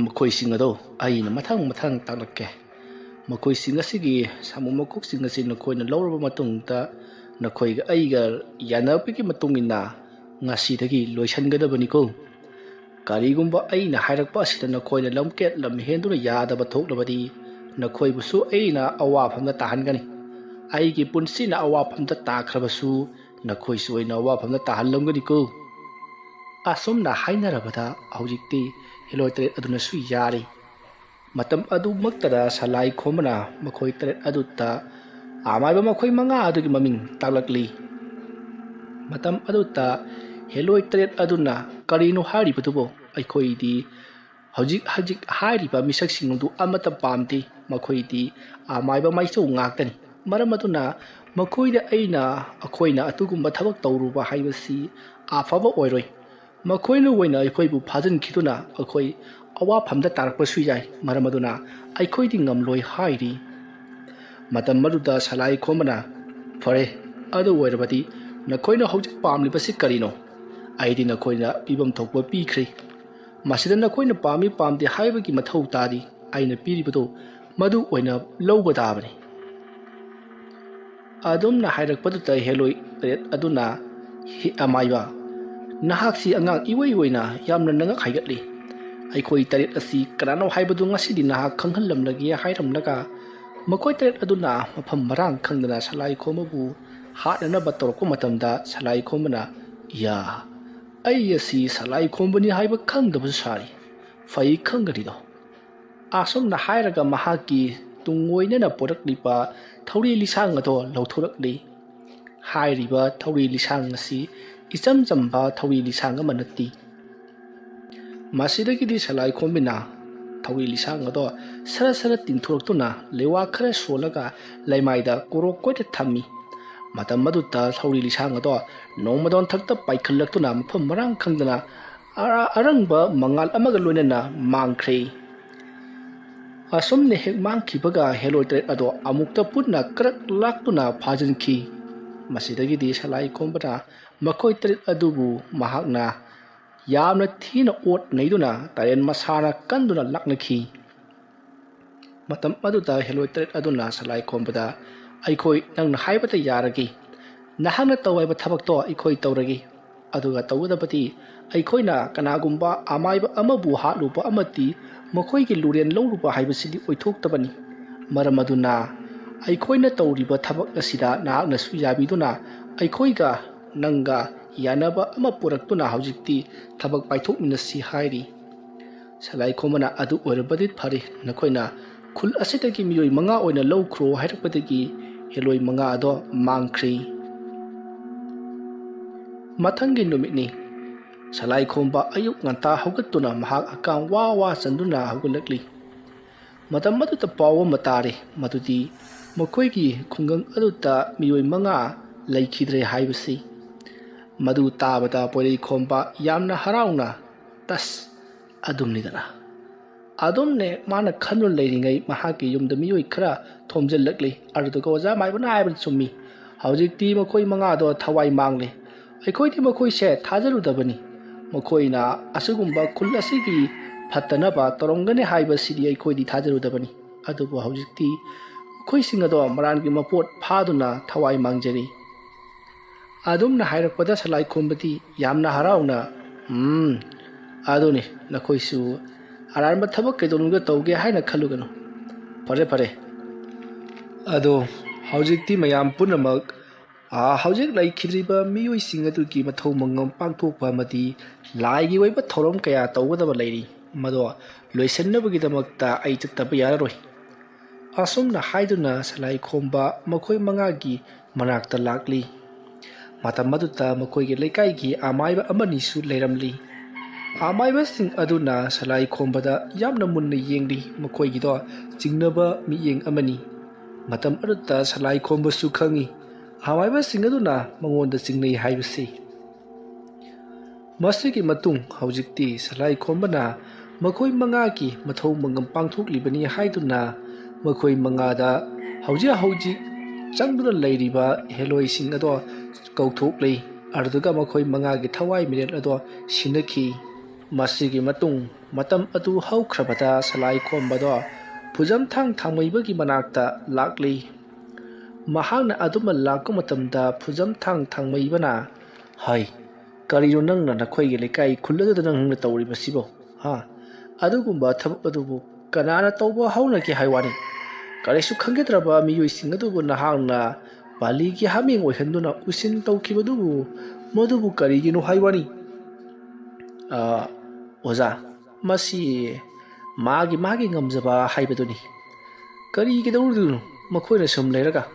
ꯃꯈꯣꯏꯁꯤꯡ ꯑꯗꯣ ꯑꯩꯅ ꯃꯊꯪ ꯃꯊꯪ ꯇꯥꯛꯂꯛꯀꯦ꯫ ꯃꯈꯣꯏꯁꯤꯡ ꯑꯁꯤꯒꯤ ꯁꯥꯃꯨ ꯃꯀꯣꯛꯁꯤꯡ ꯑꯁꯤ ꯅꯈꯣꯏꯅ ꯂꯧꯔꯕ ꯃꯇꯨꯡꯗ ꯅꯈꯣꯏꯒ ꯑꯩꯒ ꯌꯥꯅꯕꯒꯤ ꯃꯇꯨꯡ ꯏꯟꯅ ꯉꯁꯤꯗꯒꯤ ꯂꯣꯏꯁꯤꯟꯒꯗꯕꯅꯤꯀꯣ꯫ ꯀꯔꯤꯒꯨꯝꯕ ꯑꯩꯅ ꯍꯥꯏꯔꯛꯄ ꯑꯁꯤꯗ ꯅꯈꯣꯏꯅ ꯂꯝꯀꯦꯠ ꯂꯝꯍꯦꯟꯗꯨꯅ ꯌꯥꯗꯕ ꯊꯣꯛꯂꯕꯗꯤ ꯅꯈꯣꯏꯕꯨꯁꯨ ꯑꯩꯅ ꯑꯋꯥꯐꯝꯗ ꯇꯥꯍꯟꯒꯅꯤ꯫ ꯑꯩꯒꯤ ꯄꯨꯟꯁꯤꯅ ꯑꯋꯥꯐꯝꯗ ꯇꯥꯈ꯭ꯔꯕꯁꯨ ꯅꯈꯣꯏꯁꯨ ꯑꯩꯅ ꯑꯋꯥꯐꯝꯗ ꯇꯥꯍꯜꯂꯝꯒꯅꯤꯀꯣ꯫ ꯑꯁꯨꯝꯅ ꯍꯥꯏꯅꯔꯕꯗ ꯍꯧꯖꯤꯛꯇꯤ ꯍꯦꯂꯣꯏ ꯇꯔꯦꯠ ꯑꯗꯨꯅꯁꯨ ꯌꯥꯔꯤ꯫ ꯃꯇꯝ ꯑꯗꯨꯃꯛꯇꯗ ꯁꯂꯥꯏ ꯈꯣꯝꯕꯅ ꯃꯈꯣꯏ ꯇꯔꯦꯠ ꯑꯗꯨꯗ ꯑꯃꯥꯏꯕ ꯃꯈꯣꯏ ꯃꯉꯥ ꯑꯗꯨꯒꯤ ꯃꯃꯤꯡ ꯇꯥꯛꯂꯛꯂꯤ꯫ ꯃꯇꯝ ꯑꯗꯨꯗ ꯍꯦꯂꯣꯏ ꯇꯔꯦꯠ ꯑꯗꯨꯅ ꯀꯔꯤꯅꯣ ꯍꯥꯏꯔꯤꯕꯗꯨꯕꯨ? ꯑꯩꯈꯣꯏꯗꯤ ꯍꯧꯖꯤꯛ ꯍꯧꯖꯤꯛ ꯍꯥꯏꯔꯤꯕ ꯃꯤꯁꯛꯁꯤꯡ ꯑꯗꯨ ꯑꯃꯠꯇ ꯄꯥꯝꯗꯦ꯫ ꯃꯈꯣꯏꯗꯤ ꯑꯃꯥꯏꯕ ꯃꯥꯏꯆꯧ ꯉꯥꯛꯇꯅꯤ꯫ ꯃꯔꯝ ꯑꯗꯨꯅ ꯃꯈꯣꯏꯗ ꯑꯩꯅ, ꯑꯩꯈꯣꯏꯅ ꯑꯗꯨꯒꯨꯝꯕ ꯊꯕꯛ ꯇꯧꯔꯨꯕ ꯍꯥꯏꯕꯁꯤ ꯑꯐꯕ ꯑꯣꯏꯔꯣꯏ꯫ ꯃꯈꯣꯏꯅ ꯑꯣꯏꯅ ꯑꯩꯈꯣꯏꯕꯨ ꯐꯥꯖꯤꯟꯈꯤꯗꯨꯅ ꯑꯩꯈꯣꯏ ꯑꯋꯥꯐꯝꯗ ꯇꯥꯔꯛꯄꯁꯨ ꯌꯥꯏ꯫ ꯃꯔꯝ ꯑꯗꯨꯅ ꯑꯩꯈꯣꯏꯗꯤ ꯉꯝꯂꯣꯏ" ꯍꯥꯏꯔꯤ꯫ ꯃꯇꯝ ꯑꯗꯨꯗ ꯁꯂꯥꯏ ꯈꯣꯝꯕꯅ, "ꯐꯔꯦ, ꯑꯗꯨ ꯑꯣꯏꯔꯕꯗꯤ ꯅꯈꯣꯏꯅ ꯍꯧꯖꯤꯛ ꯄꯥꯝꯂꯤꯕꯁꯤ ꯀꯔꯤꯅꯣ? ꯑꯩꯗꯤ ꯅꯈꯣꯏꯅ ꯄꯤꯐꯝ ꯊꯣꯛꯄ ꯄꯤꯈ꯭ꯔꯦ꯫ ꯃꯁꯤꯗ ꯅꯈꯣꯏꯅ ꯄꯥꯝꯃꯤ ꯄꯥꯝꯗꯦ ꯍꯥꯏꯕꯒꯤ ꯃꯊꯧ ꯇꯥꯗꯦ꯫ ꯑꯩꯅ ꯄꯤꯔꯤꯕꯗꯨ ꯃꯗꯨ ꯑꯣꯏꯅ ꯂꯧꯕ ꯇꯥꯕꯅꯤ"꯫ ꯑꯗꯨꯝꯅ ꯍꯥꯏꯔꯛꯄꯗꯨꯗ ꯍꯦꯂꯣꯏ ꯇꯔꯦꯠ ꯑꯗꯨꯅ, "ꯍꯤ-, ꯑꯃꯥꯏꯕ, ꯅꯍꯥꯛꯁꯤ ꯑꯉꯥꯡ ꯏꯋꯩ ꯑꯣꯏꯅ ꯌꯥꯝꯅ ꯅꯉꯛ ꯍꯥꯏꯒꯠꯂꯤ꯫ ꯑꯩꯈꯣꯏ ꯇꯔꯦꯠ ꯑꯁꯤ ꯀꯅꯥꯅꯣ ꯍꯥꯏꯕꯗꯨ ꯉꯁꯤꯗꯤ ꯅꯍꯥꯛ ꯈꯪꯍꯜꯂꯝꯂꯒꯦ" ꯍꯥꯏꯔꯝꯂꯒ ꯃꯈꯣꯏ ꯇꯔꯦꯠ ꯑꯗꯨꯅ ꯃꯐꯝ ꯃꯔꯥꯡ ꯈꯪꯗꯅ ꯁꯂꯥꯏ ꯈꯣꯝꯕꯕꯨ ꯍꯥꯠꯅꯅꯕ ꯇꯧꯔꯛꯄ ꯃꯇꯝꯗ ꯁꯂꯥꯏ ꯈꯣꯝꯕꯅ, "ꯌꯥ, ꯑꯩ ꯑꯁꯤ ꯁꯂꯥꯏ ꯈꯣꯝꯕꯅꯤ ꯍꯥꯏꯕ ꯈꯪꯗꯕꯁꯨ ꯁꯥꯔꯤ꯫ ꯐꯩ ꯈꯪꯒꯅꯤꯗꯣ"꯫ ꯑꯁꯨꯝꯅ ꯍꯥꯏꯔꯒ ꯃꯍꯥꯛꯀꯤ ꯇꯨꯡꯑꯣꯏꯅꯅ ꯄꯨꯔꯛꯂꯤꯕ ꯊꯧꯔꯤ ꯂꯤꯁꯥꯡ ꯑꯗꯣ ꯂꯧꯊꯣꯔꯛꯂꯤ꯫ ꯍꯥꯏꯔꯤꯕ ꯊꯧꯔꯤ ꯂꯤꯁꯥꯡ ꯑꯁꯤ ꯏꯆꯝ ꯆꯝꯕ ꯊꯧꯔꯤ ꯂꯤꯁꯥꯡ ꯑꯃ ꯅꯠꯇꯦ꯫ ꯃꯁꯤꯗꯒꯤꯗꯤ ꯁꯂꯥꯏꯈꯣꯝꯕꯤꯅ ꯊꯧꯔꯤ ꯂꯤꯁꯥꯡ ꯑꯗꯣ ꯁꯔ ꯁꯔ ꯇꯤꯡꯊꯣꯔꯛꯇꯨꯅ ꯂꯩꯋꯥ ꯈꯔ ꯁꯣꯜꯂꯒ ꯂꯩꯃꯥꯏꯗ ꯀꯣꯔꯣꯛ ꯀꯣꯏꯅ ꯊꯝꯃꯤ꯫ ꯃꯇꯝ ꯑꯗꯨꯗ ꯊꯧꯔꯤ ꯂꯤꯁꯥꯡ ꯑꯗꯣ ꯅꯣꯡꯃꯗꯣꯟꯊꯛꯇ ꯄꯥꯏꯈꯠꯂꯛꯇꯨꯅ ꯃꯐꯝ ꯃꯔꯥꯡ ꯈꯪꯗꯅ ꯑꯔ-, ꯑꯔꯪꯕ ꯃꯉꯥꯜ ꯑꯃꯒ ꯂꯣꯏꯅꯅ ꯃꯥꯡꯈ꯭ꯔꯦ꯫ ꯑꯁꯨꯝꯅ ꯍꯦꯛ ꯃꯥꯡꯈꯤꯕꯒ ꯍꯦꯂꯣꯏ ꯇꯔꯦꯠ ꯑꯗꯣ ꯑꯃꯨꯛꯇ ꯄꯨꯟꯅ ꯀ꯭ꯔꯛ ꯂꯥꯛꯇꯨꯅ ꯐꯥꯖꯤꯟꯈꯤ꯫ ꯃꯁꯤꯗꯒꯤꯗꯤ ꯁꯂꯥꯏꯈꯣꯝꯕꯅ ꯃꯈꯣꯏ ꯇꯔꯦꯠ ꯑꯗꯨꯕꯨ ꯃꯍꯥꯛꯅ ꯌꯥꯝꯅ ꯊꯤꯅ ꯑꯣꯠ ꯅꯩꯗꯨꯅ ꯇꯔꯦꯟ ꯃꯁꯥꯅ ꯀꯟꯗꯨꯅ ꯂꯥꯛꯅꯈꯤ꯫ ꯃꯇꯝ ꯑꯗꯨꯗ ꯍꯦꯂꯣꯏ ꯇꯔꯦꯠ ꯑꯗꯨꯅ ꯁꯂꯥꯏꯈꯣꯝꯕꯗ, "ꯑꯩꯈꯣꯏ ꯅꯪꯅ ꯍꯥꯏꯕꯇ ꯌꯥꯔꯒꯦ꯫ ꯅꯍꯥꯛꯅ ꯇꯧ ꯍꯥꯏꯕ ꯊꯕꯛꯇꯣ ꯑꯩꯈꯣꯏ ꯇꯧꯔꯒꯦ꯫ ꯑꯗꯨꯒ ꯇꯧꯒꯗꯕꯗꯤ ꯑꯩꯈꯣꯏꯅ ꯀꯅꯥꯒꯨꯝꯕ ꯑꯃꯥꯏꯕ ꯑꯃꯕꯨ ꯍꯥꯠꯂꯨꯕ ꯑꯃꯗꯤ ꯃꯈꯣꯏꯒꯤ ꯂꯨꯔꯦꯟ ꯂꯧꯔꯨꯕ ꯍꯥꯏꯕꯁꯤꯗꯤ ꯑꯣꯏꯊꯣꯛꯇꯕꯅꯤ꯫ ꯃꯔꯝ ꯑꯗꯨꯅ ꯑꯩꯈꯣꯏꯅ ꯇꯧꯔꯤꯕ ꯊꯕꯛ ꯑꯁꯤꯗ ꯅꯍꯥꯛꯅꯁꯨ ꯌꯥꯕꯤꯗꯨꯅ ꯑꯩꯈꯣꯏꯒ ꯅꯪꯒ ꯌꯥꯅꯕ ꯑꯃ ꯄꯨꯔꯛꯇꯨꯅ ꯍꯧꯖꯤꯛꯇꯤ ꯊꯕꯛ ꯄꯥꯏꯊꯣꯛꯃꯤꯟꯅꯁꯤ" ꯍꯥꯏꯔꯤ꯫ ꯁꯂꯥꯏꯈꯣꯝꯕꯅ, "ꯑꯗꯨ ꯑꯣꯏꯔꯕꯗꯤ ꯐꯔꯦ, ꯅꯈꯣꯏꯅ ꯈꯨꯜ ꯑꯁꯤꯗꯒꯤ ꯃꯤꯑꯣꯏ ꯃꯉꯥ ꯑꯣꯏꯅ ꯂꯧꯈ꯭ꯔꯣ" ꯍꯥꯏꯔꯛꯄꯗꯒꯤ ꯍꯦꯂꯣꯏ ꯃꯉꯥ ꯑꯗꯣ ꯃꯥꯡꯈ꯭ꯔꯤ꯫ ꯃꯊꯪꯒꯤ ꯅꯨꯃꯤꯠꯅꯤ꯫ ꯁꯂꯥꯏꯈꯣꯝꯕ ꯑꯌꯨꯛ ꯉꯟꯇꯥ ꯍꯧꯒꯠꯇꯨꯅ ꯃꯍꯥꯛ ꯍꯛꯀꯥꯝ ꯋꯥ ꯋꯥ ꯆꯟꯗꯨꯅ ꯍꯧꯒꯠꯂꯛꯂꯤ꯫ ꯃꯇꯝ ꯑꯗꯨꯗ ꯄꯥꯎ ꯑꯃ ꯇꯥꯔꯦ, ꯃꯗꯨꯗꯤ ꯃꯈꯣꯏꯒꯤ ꯈꯨꯡꯒꯪ ꯑꯗꯨꯗ ꯃꯤꯑꯣꯏ ꯃꯉꯥ ꯂꯩꯈꯤꯗ꯭ꯔꯦ ꯍꯥꯏꯕꯁꯤ꯫ ꯃꯗꯨ ꯇꯥꯕꯗ ꯄꯣꯏꯔꯩꯈꯣꯝꯕ ꯌꯥꯝꯅ ꯍꯔꯥꯎꯅ, "ꯇꯁ, ꯑꯗꯨꯝꯅꯤꯗꯅ"꯫ ꯑꯗꯨꯝꯅꯦ ꯃꯥꯅ ꯈꯟꯗꯨꯅ ꯂꯩꯔꯤꯉꯩ ꯃꯍꯥꯛꯀꯤ ꯌꯨꯝꯗ ꯃꯤꯑꯣꯏ ꯈꯔ ꯊꯣꯝꯖꯤꯜꯂꯛꯂꯤ꯫ ꯑꯗꯨꯗꯨꯒ ꯑꯣꯖꯥ ꯃꯥꯏꯕꯅ ꯍꯥꯏꯕꯗ ꯆꯨꯝꯃꯤ꯫ ꯍꯧꯖꯤꯛꯇꯤ ꯃꯈꯣꯏ ꯃꯉꯥꯗꯣ ꯊꯋꯥꯏ ꯃꯥꯡꯂꯦ꯫ ꯑꯩꯈꯣꯏꯗꯤ ꯃꯈꯣꯏꯁꯦ ꯊꯥꯖꯔꯨꯗꯕꯅꯤ꯫ ꯃꯈꯣꯏꯅ ꯑꯁꯤꯒꯨꯝꯕ ꯈꯨꯜ ꯑꯁꯤꯒꯤ ꯐꯠꯇꯅꯕ ꯇꯧꯔꯝꯒꯅꯤ ꯍꯥꯏꯕꯁꯤꯗꯤ ꯑꯩꯈꯣꯏꯗꯤ ꯊꯥꯖꯔꯨꯗꯕꯅꯤ꯫ ꯑꯗꯨꯕꯨ ꯍꯧꯖꯤꯛꯇꯤ ꯃꯈꯣꯏꯁꯤꯡ ꯑꯗꯣ ꯃꯔꯥꯟꯒꯤ ꯃꯄꯣꯠ ꯐꯥꯗꯨꯅ ꯊꯋꯥꯏ ꯃꯥꯡꯖꯔꯤ꯫ ꯑꯗꯨꯝꯅ ꯍꯥꯏꯔꯛꯄꯗ ꯁꯂꯥꯏꯈꯣꯝꯕꯗꯤ ꯌꯥꯝꯅ ꯍꯔꯥꯎꯅ, "ꯎꯝ, ꯑꯗꯨꯅꯤ, ꯅꯈꯣꯏꯁꯨ ꯑꯔꯥꯟꯕ ꯊꯕꯛ ꯀꯩꯗꯧꯅꯨꯡꯗ ꯇꯧꯒꯦ ꯍꯥꯏꯅ ꯈꯜꯂꯨꯒꯅꯨ꯫ ꯐꯔꯦ, ꯐꯔꯦ꯫ ꯑꯗꯣ ꯍꯧꯖꯤꯛꯇꯤ ꯃꯌꯥꯝ ꯄꯨꯝꯅꯃꯛ, ꯑꯥ, ꯍꯧꯖꯤꯛ ꯂꯩꯈꯤꯗ꯭ꯔꯤꯕ ꯃꯤꯑꯣꯏꯁꯤꯡ ꯑꯗꯨꯒꯤ ꯃꯊꯧ ꯃꯉꯝ ꯄꯥꯡꯊꯣꯛꯄ ꯑꯃꯗꯤ ꯂꯥꯏꯒꯤ ꯑꯣꯏꯕ ꯊꯧꯔꯝ ꯀꯌꯥ ꯇꯧꯒꯗꯕ ꯂꯩꯔꯤ꯫ ꯃꯗꯣ ꯂꯣꯏꯁꯤꯟꯅꯕꯒꯤꯗꯃꯛꯇ ꯑꯩ ꯆꯠꯇꯕ ꯌꯥꯔꯔꯣꯏ"꯫ ꯑꯁꯨꯝꯅ ꯍꯥꯏꯗꯨꯅ ꯁꯂꯥꯏꯈꯣꯝꯕ ꯃꯈꯣꯏ ꯃꯉꯥꯒꯤ ꯃꯅꯥꯛꯇ ꯂꯥꯛꯂꯤ꯫ ꯃꯇꯝ ꯑꯗꯨꯗ ꯃꯈꯣꯏꯒꯤ ꯂꯩꯀꯥꯏꯒꯤ ꯑꯃꯥꯏꯕ ꯑꯃꯅꯤꯁꯨ ꯂꯩꯔꯝꯂꯤ꯫ ꯑꯃꯥꯏꯕꯁꯤꯡ ꯑꯗꯨꯅ ꯁꯂꯥꯏ ꯈꯣꯝꯕꯗ ꯌꯥꯝꯅ ꯃꯨꯟꯅ ꯌꯦꯡꯂꯤ꯫ ꯃꯈꯣꯏꯒꯤꯗꯣ ꯆꯤꯡꯅꯕ ꯃꯤꯠꯌꯦꯡ ꯑꯃꯅꯤ꯫ ꯃꯇꯝ ꯑꯗꯨꯗ ꯁꯂꯥꯏ ꯈꯣꯝꯕꯁꯨ ꯈꯪꯏ, ꯑꯃꯥꯏꯕꯁꯤꯡ ꯑꯗꯨꯅ ꯃꯉꯣꯟꯗ ꯆꯤꯡꯅꯩ ꯍꯥꯏꯕꯁꯤ꯫ ꯃꯁꯤꯒꯤ ꯃꯇꯨꯡ ꯍꯧꯖꯤꯛꯇꯤ ꯁꯂꯥꯏ ꯈꯣꯝꯕꯅ ꯃꯈꯣꯏ ꯃꯉꯥꯒꯤ ꯃꯊꯧ ꯃꯉꯝ ꯄꯥꯡꯊꯣꯛꯂꯤꯕꯅꯤ ꯍꯥꯏꯗꯨꯅ ꯃꯈꯣꯏ ꯃꯉꯥꯗ ꯍꯧꯖꯤꯛ ꯍꯧꯖꯤꯛ ꯆꯪꯗꯨꯅ ꯂꯩꯔꯤꯕ ꯍꯦꯂꯣꯏꯁꯤꯡ ꯑꯗꯣ ꯀꯧꯊꯣꯛꯂꯤ꯫ ꯑꯗꯨꯒ ꯃꯈꯣꯏ ꯃꯉꯥꯒꯤ ꯊꯋꯥꯏ ꯃꯤꯔꯦꯜ ꯑꯗꯣ ꯁꯤꯟꯅꯈꯤ꯫ ꯃꯁꯤꯒꯤ ꯃꯇꯨꯡ ꯃꯇꯝ ꯑꯗꯨ ꯍꯧꯈ꯭ꯔꯕꯗ ꯁꯂꯥꯏ ꯈꯣꯝꯕꯗꯣ ꯐꯨꯖꯝꯊꯥꯡ ꯊꯥꯡꯃꯩꯕꯒꯤ ꯃꯅꯥꯛꯇ ꯂꯥꯛꯂꯤ꯫ ꯃꯍꯥꯛꯅ ꯑꯗꯨꯃ ꯂꯥꯛꯄ ꯃꯇꯝꯗ ꯐꯨꯖꯝꯊꯥꯡ ꯊꯥꯡꯃꯩꯕꯅ, "ꯍꯩ, ꯀꯔꯤꯅꯣ ꯅꯪꯅ ꯅꯈꯣꯏꯒꯤ ꯂꯩꯀꯥꯏ ꯈꯨꯜ ꯑꯗꯨꯗ ꯅꯪꯅ ꯇꯧꯔꯤꯕꯁꯤꯕꯣ? ꯍꯥ? ꯑꯗꯨꯒꯨꯝꯕ ꯊꯕꯛ ꯑꯗꯨꯕꯨ ꯀꯅꯥꯅ ꯇꯧꯕ ꯍꯧꯅꯒꯦ ꯍꯥꯏ ꯋꯥꯅꯤ? ꯀꯔꯤꯁꯨ ꯈꯪꯖꯗ꯭ꯔꯕ ꯃꯤꯑꯣꯏꯁꯤꯡ ꯑꯗꯨꯕꯨ ꯅꯍꯥꯛꯅ ꯄꯥꯂꯤꯒꯤ ꯍꯥꯃꯦꯡ ꯑꯣꯏꯍꯟꯗꯨꯅ ꯎꯁꯤꯟ ꯇꯧꯈꯤꯕꯗꯨꯕꯨ, ꯃꯗꯨꯕꯨ ꯀꯔꯤꯒꯤꯅꯣ ꯍꯥꯏ ꯋꯥꯅꯤ?" ꯑ, ꯑꯣꯖꯥ, ꯃꯁꯤ ꯃꯥꯒꯤ, ꯃꯥꯒꯤ ꯉꯝꯖꯕ ꯍꯥꯏꯕꯗꯨꯅꯤ꯫ ꯀꯔꯤ ꯀꯩꯗꯧꯔꯨꯗꯣꯏꯅꯣ ꯃꯈꯣꯏꯅ ꯁꯨꯝ ꯂꯩꯔꯒ?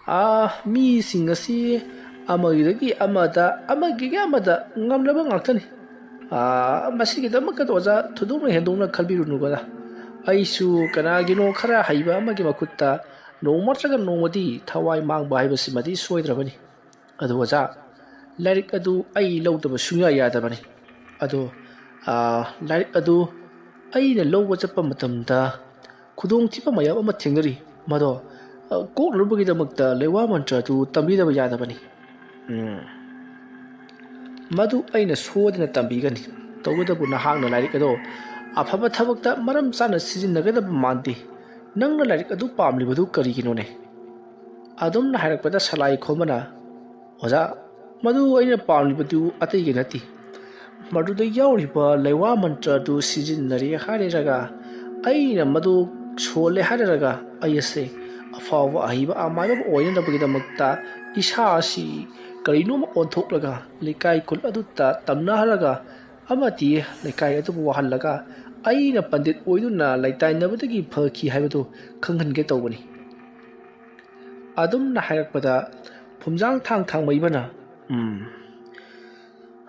ꯑꯥ, ꯃꯤꯁꯤꯡ ꯑꯁꯤ ꯑꯃꯒꯤꯗꯒꯤ ꯑꯃꯗ, ꯑꯃꯒꯤꯗꯒꯤ ꯑꯃꯗ ꯉꯝꯅꯕ ꯉꯥꯛꯇꯅꯤ꯫ ꯑꯥ, ꯃꯁꯤꯒꯤꯗꯃꯛꯇ ꯑꯣꯖꯥ ꯊꯣꯏꯗꯣꯛꯅ ꯍꯦꯟꯗꯣꯛꯅ ꯈꯟꯕꯤꯔꯨꯅꯨ ꯑꯣꯖꯥ꯫ ꯑꯩꯁꯨ ꯀꯅꯥꯒꯤꯅꯣ ꯈꯔ ꯍꯩꯕ ꯑꯃꯒꯤ ꯃꯈꯨꯠꯇ ꯅꯣꯡꯃ ꯅꯠꯇ꯭ꯔꯒ ꯅꯣꯡꯃꯗꯤ ꯊꯋꯥꯏ ꯃꯥꯡꯕ ꯍꯥꯏꯕꯁꯤꯃꯗꯤ ꯁꯣꯏꯗ꯭ꯔꯕꯅꯤ꯫ ꯑꯗꯨ ꯑꯣꯖꯥ, ꯂꯥꯏꯔꯤꯛ ꯑꯗꯨ ꯑꯩ ꯂꯧꯗꯕ ꯁꯨꯡꯌꯥ ꯌꯥꯗꯕꯅꯤ꯫ ꯑꯗꯣ, ꯑꯥ, ꯂꯥꯏꯔꯤꯛ ꯑꯗꯨ ꯑꯩꯅ ꯂꯧꯕ ꯆꯠꯄ ꯃꯇꯝꯗ ꯈꯨꯗꯣꯡꯊꯤꯕ ꯃꯌꯥꯝ ꯑꯃ ꯊꯦꯡꯅꯔꯤ꯫ ꯃꯗꯣ, ꯑ, ꯀꯣꯛꯅꯅꯕꯒꯤꯗꯃꯛꯇ ꯂꯩꯋꯥ ꯃꯟꯇ꯭ꯔ ꯑꯗꯨ ꯇꯝꯕꯤꯗꯕ ꯌꯥꯗꯕꯅꯤ꯫ ꯎꯝ꯫ ꯃꯗꯨ ꯑꯩꯅ ꯁꯣꯏꯗꯅ ꯇꯝꯕꯤꯒꯅꯤ꯫ ꯇꯧꯕꯇꯕꯨ ꯅꯍꯥꯛꯅ ꯂꯥꯏꯔꯤꯛ ꯑꯗꯣ ꯑꯐꯕ ꯊꯕꯛꯇ ꯃꯔꯝ ꯆꯥꯅ ꯁꯤꯖꯤꯟꯅꯒꯗꯕ ꯃꯥꯟꯗꯦ꯫ ꯅꯪꯅ ꯂꯥꯏꯔꯤꯛ ꯑꯗꯨ ꯄꯥꯝꯂꯤꯕꯗꯨ ꯀꯔꯤꯒꯤꯅꯣꯅꯦ? ꯑꯗꯨꯝꯅ ꯍꯥꯏꯔꯛꯄꯗ ꯁꯂꯥꯏ ꯈꯣꯝꯕꯅ, "ꯑꯣꯖꯥ, ꯃꯗꯨ ꯑꯩꯅ ꯄꯥꯝꯂꯤꯕꯗꯨ ꯑꯇꯩꯒꯤ ꯅꯠꯇꯦ꯫ ꯃꯗꯨꯗ ꯌꯥꯎꯔꯤꯕ ꯂꯩꯋꯥ ꯃꯟꯇ꯭ꯔ ꯑꯗꯨ ꯁꯤꯖꯤꯟꯅꯔꯦ ꯍꯥꯏꯔꯒ, ꯑꯩꯅ ꯃꯗꯨ ꯁꯣꯜꯂꯦ ꯍꯥꯏꯔꯒ, ꯑꯩ ꯑꯁꯦ ꯑꯐꯥꯎꯕ ꯑꯍꯩꯕ ꯑꯃꯥꯏꯕ ꯑꯃ ꯑꯣꯏꯅꯅꯕꯒꯤꯗꯃꯛꯇ ꯏꯁꯥ ꯑꯁꯤ ꯀꯔꯤꯅꯣꯝꯃ ꯑꯣꯟꯊꯣꯛꯂꯒ ꯂꯩꯀꯥꯏ ꯈꯨꯜ ꯑꯗꯨꯗ ꯇꯝꯅꯍꯜꯂꯒ ꯑꯃꯗꯤ ꯂꯩꯀꯥꯏ ꯑꯗꯨꯕꯨ ꯋꯥꯍꯜꯂꯒ ꯑꯩꯅ ꯄꯟꯗꯤꯠ ꯑꯣꯏꯗꯨꯅ ꯂꯩꯇꯥꯏꯅꯕꯗꯒꯤ ꯐꯈꯤ ꯍꯥꯏꯕꯗꯨ ꯈꯪꯍꯟꯒꯦ ꯇꯧꯕꯅꯤ꯫" ꯑꯗꯨꯝꯅ ꯍꯥꯏꯔꯛꯄꯗ ꯐꯨꯝꯖꯥꯡ ꯊꯥꯡ ꯊꯥꯡꯃꯩꯕꯅ, "ꯎꯝ,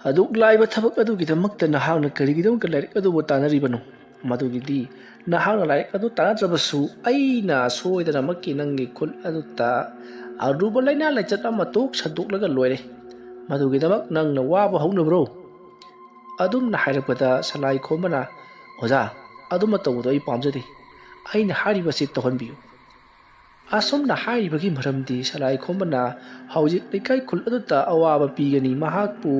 ꯑꯗꯨꯛ ꯂꯥꯏꯕ ꯊꯕꯛ ꯑꯗꯨꯒꯤꯗꯃꯛꯇ ꯅꯍꯥꯛꯅ ꯀꯔꯤꯒꯤꯗꯃꯛꯇ ꯂꯥꯏꯔꯤꯛ ꯑꯗꯨꯕꯨ ꯇꯥꯟꯅꯔꯤꯕꯅꯣ? ꯃꯗꯨꯒꯤꯗꯤ ꯅꯍꯥꯛꯅ ꯂꯥꯏꯔꯤꯛ ꯑꯗꯨ ꯇꯥꯟꯅꯗ꯭ꯔꯕꯁꯨ ꯑꯩꯅ ꯁꯣꯏꯗꯅꯃꯛꯀꯤ ꯅꯪꯒꯤ ꯈꯨꯠ ꯑꯗꯨꯗ ꯑꯔꯨꯕ ꯂꯥꯏꯅꯥ ꯂꯥꯏꯆꯠ ꯑꯃ ꯇꯣꯛ ꯁꯟꯗꯣꯛꯂꯒ ꯂꯣꯏꯔꯦ꯫ ꯃꯗꯨꯒꯤꯗꯃꯛ ꯅꯪꯅ ꯋꯥꯕ ꯍꯧꯅꯕ꯭ꯔꯣ?" ꯑꯗꯨꯝꯅ ꯍꯥꯏꯔꯛꯄꯗ ꯁꯂꯥꯏ ꯈꯣꯝꯕꯅ, "ꯑꯣꯖꯥ, ꯑꯗꯨꯝꯅ ꯇꯧꯕꯗꯣ ꯑꯩ ꯄꯥꯝꯖꯗꯦ꯫ ꯑꯩꯅ ꯍꯥꯏꯔꯤꯕꯁꯤ ꯇꯧꯍꯟꯕꯤꯌꯨ꯫" ꯑꯁꯨꯝꯅ ꯍꯥꯏꯔꯤꯕꯒꯤ ꯃꯔꯝꯗꯤ ꯁꯂꯥꯏ ꯈꯣꯝꯕꯅ ꯍꯧꯖꯤꯛ ꯂꯩꯀꯥꯏ ꯈꯨꯜ ꯑꯗꯨꯗ ꯑꯋꯥꯕ ꯄꯤꯒꯅꯤ, ꯃꯍꯥꯛꯄꯨ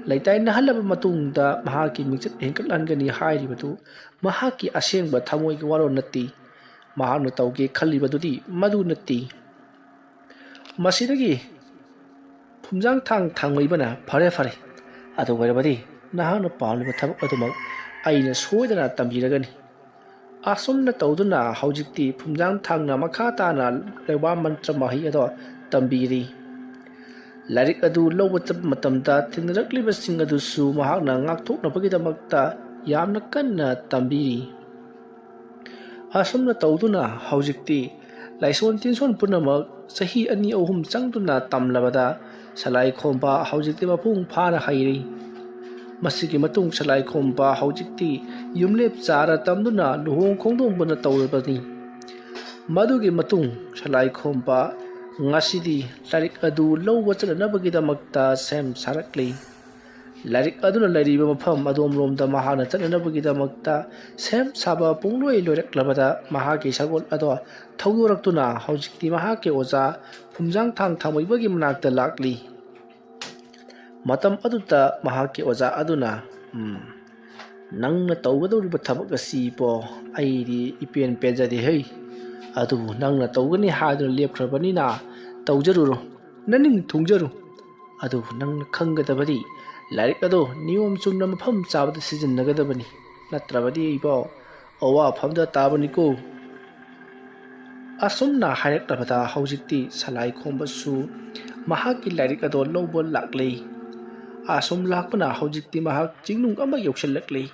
ꯂꯩꯇꯥꯏꯅꯍꯜꯂꯕ ꯃꯇꯨꯡꯗ ꯃꯍꯥꯛꯀꯤ ꯃꯤꯡꯆꯠ ꯍꯦꯟꯒꯠꯍꯟꯒꯅꯤ ꯍꯥꯏꯔꯤꯕꯗꯨ ꯃꯍꯥꯛꯀꯤ ꯑꯁꯦꯡꯕ ꯊꯃꯣꯏꯒꯤ ꯋꯥꯔꯣꯜ ꯅꯠꯇꯦ꯫ ꯃꯍꯥꯛꯅ ꯇꯧꯒꯦ ꯈꯜꯂꯤꯕꯗꯨꯗꯤ ꯃꯗꯨ ꯅꯠꯇꯦ꯫ ꯃꯁꯤꯗꯒꯤ ꯐꯨꯝꯖꯥꯡ ꯊꯥꯡ ꯊꯥꯡꯃꯩꯕꯅ, "ꯐꯔꯦ, ꯐꯔꯦ, ꯑꯗꯨ ꯑꯣꯏꯔꯕꯗꯤ ꯅꯍꯥꯛꯅ ꯄꯥꯝꯂꯤꯕ ꯊꯕꯛ ꯑꯗꯨꯃꯛ ꯑꯩꯅ ꯁꯣꯏꯗꯅ ꯇꯝꯕꯤꯔꯒꯅꯤ꯫" ꯑꯁꯨꯝꯅ ꯇꯧꯗꯨꯅ ꯍꯧꯖꯤꯛꯇꯤ ꯐꯨꯝꯖꯥꯡ ꯊꯥꯡꯅ ꯃꯈꯥ ꯇꯥꯅ ꯂꯩꯋꯥ ꯃꯟꯇ꯭ꯔ ꯃꯍꯩ ꯑꯗꯣ ꯇꯝꯕꯤꯔꯤ꯫ ꯂꯥꯏꯔꯤꯛ ꯑꯗꯨ ꯂꯧꯕ ꯆꯠꯄ ꯃꯇꯝꯗ ꯊꯦꯡꯅꯔꯛꯂꯤꯕꯁꯤꯡ ꯑꯗꯨꯁꯨ ꯃꯍꯥꯛꯅ ꯉꯥꯛꯊꯣꯛꯅꯕꯒꯤꯗꯃꯛꯇ ꯌꯥꯝꯅ ꯀꯟꯅ ꯇꯝꯕꯤꯔꯤ꯫ ꯑꯁꯨꯝꯅ ꯇꯧꯗꯨꯅ ꯍꯧꯖꯤꯛꯇꯤ ꯂꯥꯏꯁꯣꯟ ꯇꯤꯟꯁꯣꯟ ꯄꯨꯝꯅꯃꯛ ꯆꯍꯤ ꯑꯅꯤ ꯑꯍꯨꯝ ꯆꯪꯗꯨꯅ ꯇꯝꯂꯕꯗ ꯁꯂꯥꯏ ꯈꯣꯝꯕ ꯍꯧꯖꯤꯛꯇꯤ ꯃꯄꯨꯡ ꯐꯥꯅ ꯍꯩꯔꯤ꯫ ꯃꯁꯤꯒꯤ ꯃꯇꯨꯡ ꯁꯂꯥꯏ ꯈꯣꯝꯕ ꯍꯧꯖꯤꯛꯇꯤ ꯌꯨꯝꯂꯦꯞ ꯆꯥꯔ ꯇꯝꯗꯨꯅ ꯂꯨꯍꯣꯡ ꯈꯣꯡꯗꯣꯡꯕꯅ ꯇꯧꯔꯕꯅꯤ꯫ ꯃꯗꯨꯒꯤ ꯃꯇꯨꯡ ꯁꯂꯥꯏ ꯈꯣꯝꯕ ꯉꯁꯤꯗꯤ ꯂꯥꯏꯔꯤꯛ ꯑꯗꯨ ꯂꯧꯕ ꯆꯠꯅꯅꯕꯒꯤꯗꯃꯛꯇ ꯁꯦꯝ ꯁꯥꯔꯛꯂꯤ꯫ ꯂꯥꯏꯔꯤꯛ ꯑꯗꯨꯅ ꯂꯩꯔꯤꯕ ꯃꯐꯝ ꯑꯗꯣꯝꯂꯣꯝꯗ ꯃꯍꯥꯛꯅ ꯆꯠꯅꯅꯕꯒꯤꯗꯃꯛꯇ ꯁꯦꯝ ꯁꯥꯕ ꯄꯨꯡꯂꯣꯏ ꯂꯣꯏꯔꯛꯂꯕꯗ ꯃꯍꯥꯛꯀꯤ ꯁꯒꯣꯜ ꯑꯗꯣ ꯊꯧꯗꯣꯔꯛꯇꯨꯅ ꯍꯧꯖꯤꯛꯇꯤ ꯃꯍꯥꯛꯀꯤ ꯑꯣꯖꯥ ꯐꯨꯝꯖꯥꯡ ꯊꯥꯡ ꯊꯥꯡꯃꯩꯕꯒꯤ ꯃꯅꯥꯛꯇ ꯂꯥꯛꯂꯤ꯫ ꯃꯇꯝ ꯑꯗꯨꯗ ꯃꯍꯥꯛꯀꯤ ꯑꯣꯖꯥ ꯑꯗꯨꯅ, "ꯎꯝ, ꯅꯪꯅ ꯇꯧꯒꯗꯧꯔꯤꯕ ꯊꯕꯛ ꯑꯁꯤꯕꯣ ꯑꯩꯗꯤ ꯏꯄꯦꯟ ꯄꯦꯟꯖꯗꯦ ꯍꯩ꯫ ꯑꯗꯨꯕꯨ ꯅꯪꯅ ꯇꯧꯒꯅꯤ ꯍꯥꯏꯗꯨꯅ ꯂꯦꯞꯈ꯭ꯔꯕꯅꯤꯅ ꯇꯧꯖꯔꯨꯔꯣ, ꯅꯅꯤꯡ ꯊꯨꯡꯖꯔꯨ꯫ ꯑꯗꯨꯕꯨ ꯅꯪꯅ ꯈꯪꯒꯗꯕꯗꯤ ꯂꯥꯏꯔꯤꯛ ꯑꯗꯣ ꯅꯤꯌꯣꯝ ꯆꯨꯝꯅ ꯃꯐꯝ ꯆꯥꯕꯗ ꯁꯤꯖꯤꯟꯅꯒꯗꯕꯅꯤ, ꯅꯠꯇ꯭ꯔꯕꯗꯤ ꯑꯩꯕꯣ ꯑꯋꯥꯐꯝꯗ ꯇꯥꯕꯅꯤꯀꯣ꯫" ꯑꯁꯨꯝꯅ ꯍꯥꯏꯔꯛꯂꯕꯗ ꯍꯧꯖꯤꯛꯇꯤ ꯁꯂꯥꯏ ꯈꯣꯝꯕꯁꯨ ꯃꯍꯥꯛꯀꯤ ꯂꯥꯏꯔꯤꯛ ꯑꯗꯣ ꯂꯧꯕ ꯂꯥꯛꯂꯦ꯫ ꯑꯁꯨꯝ ꯂꯥꯛꯄꯅ ꯍꯧꯖꯤꯛꯇꯤ ꯃꯍꯥꯛ ꯆꯤꯡꯅꯨꯡ ꯑꯃ ꯌꯧꯁꯤꯜꯂꯛꯂꯦ꯫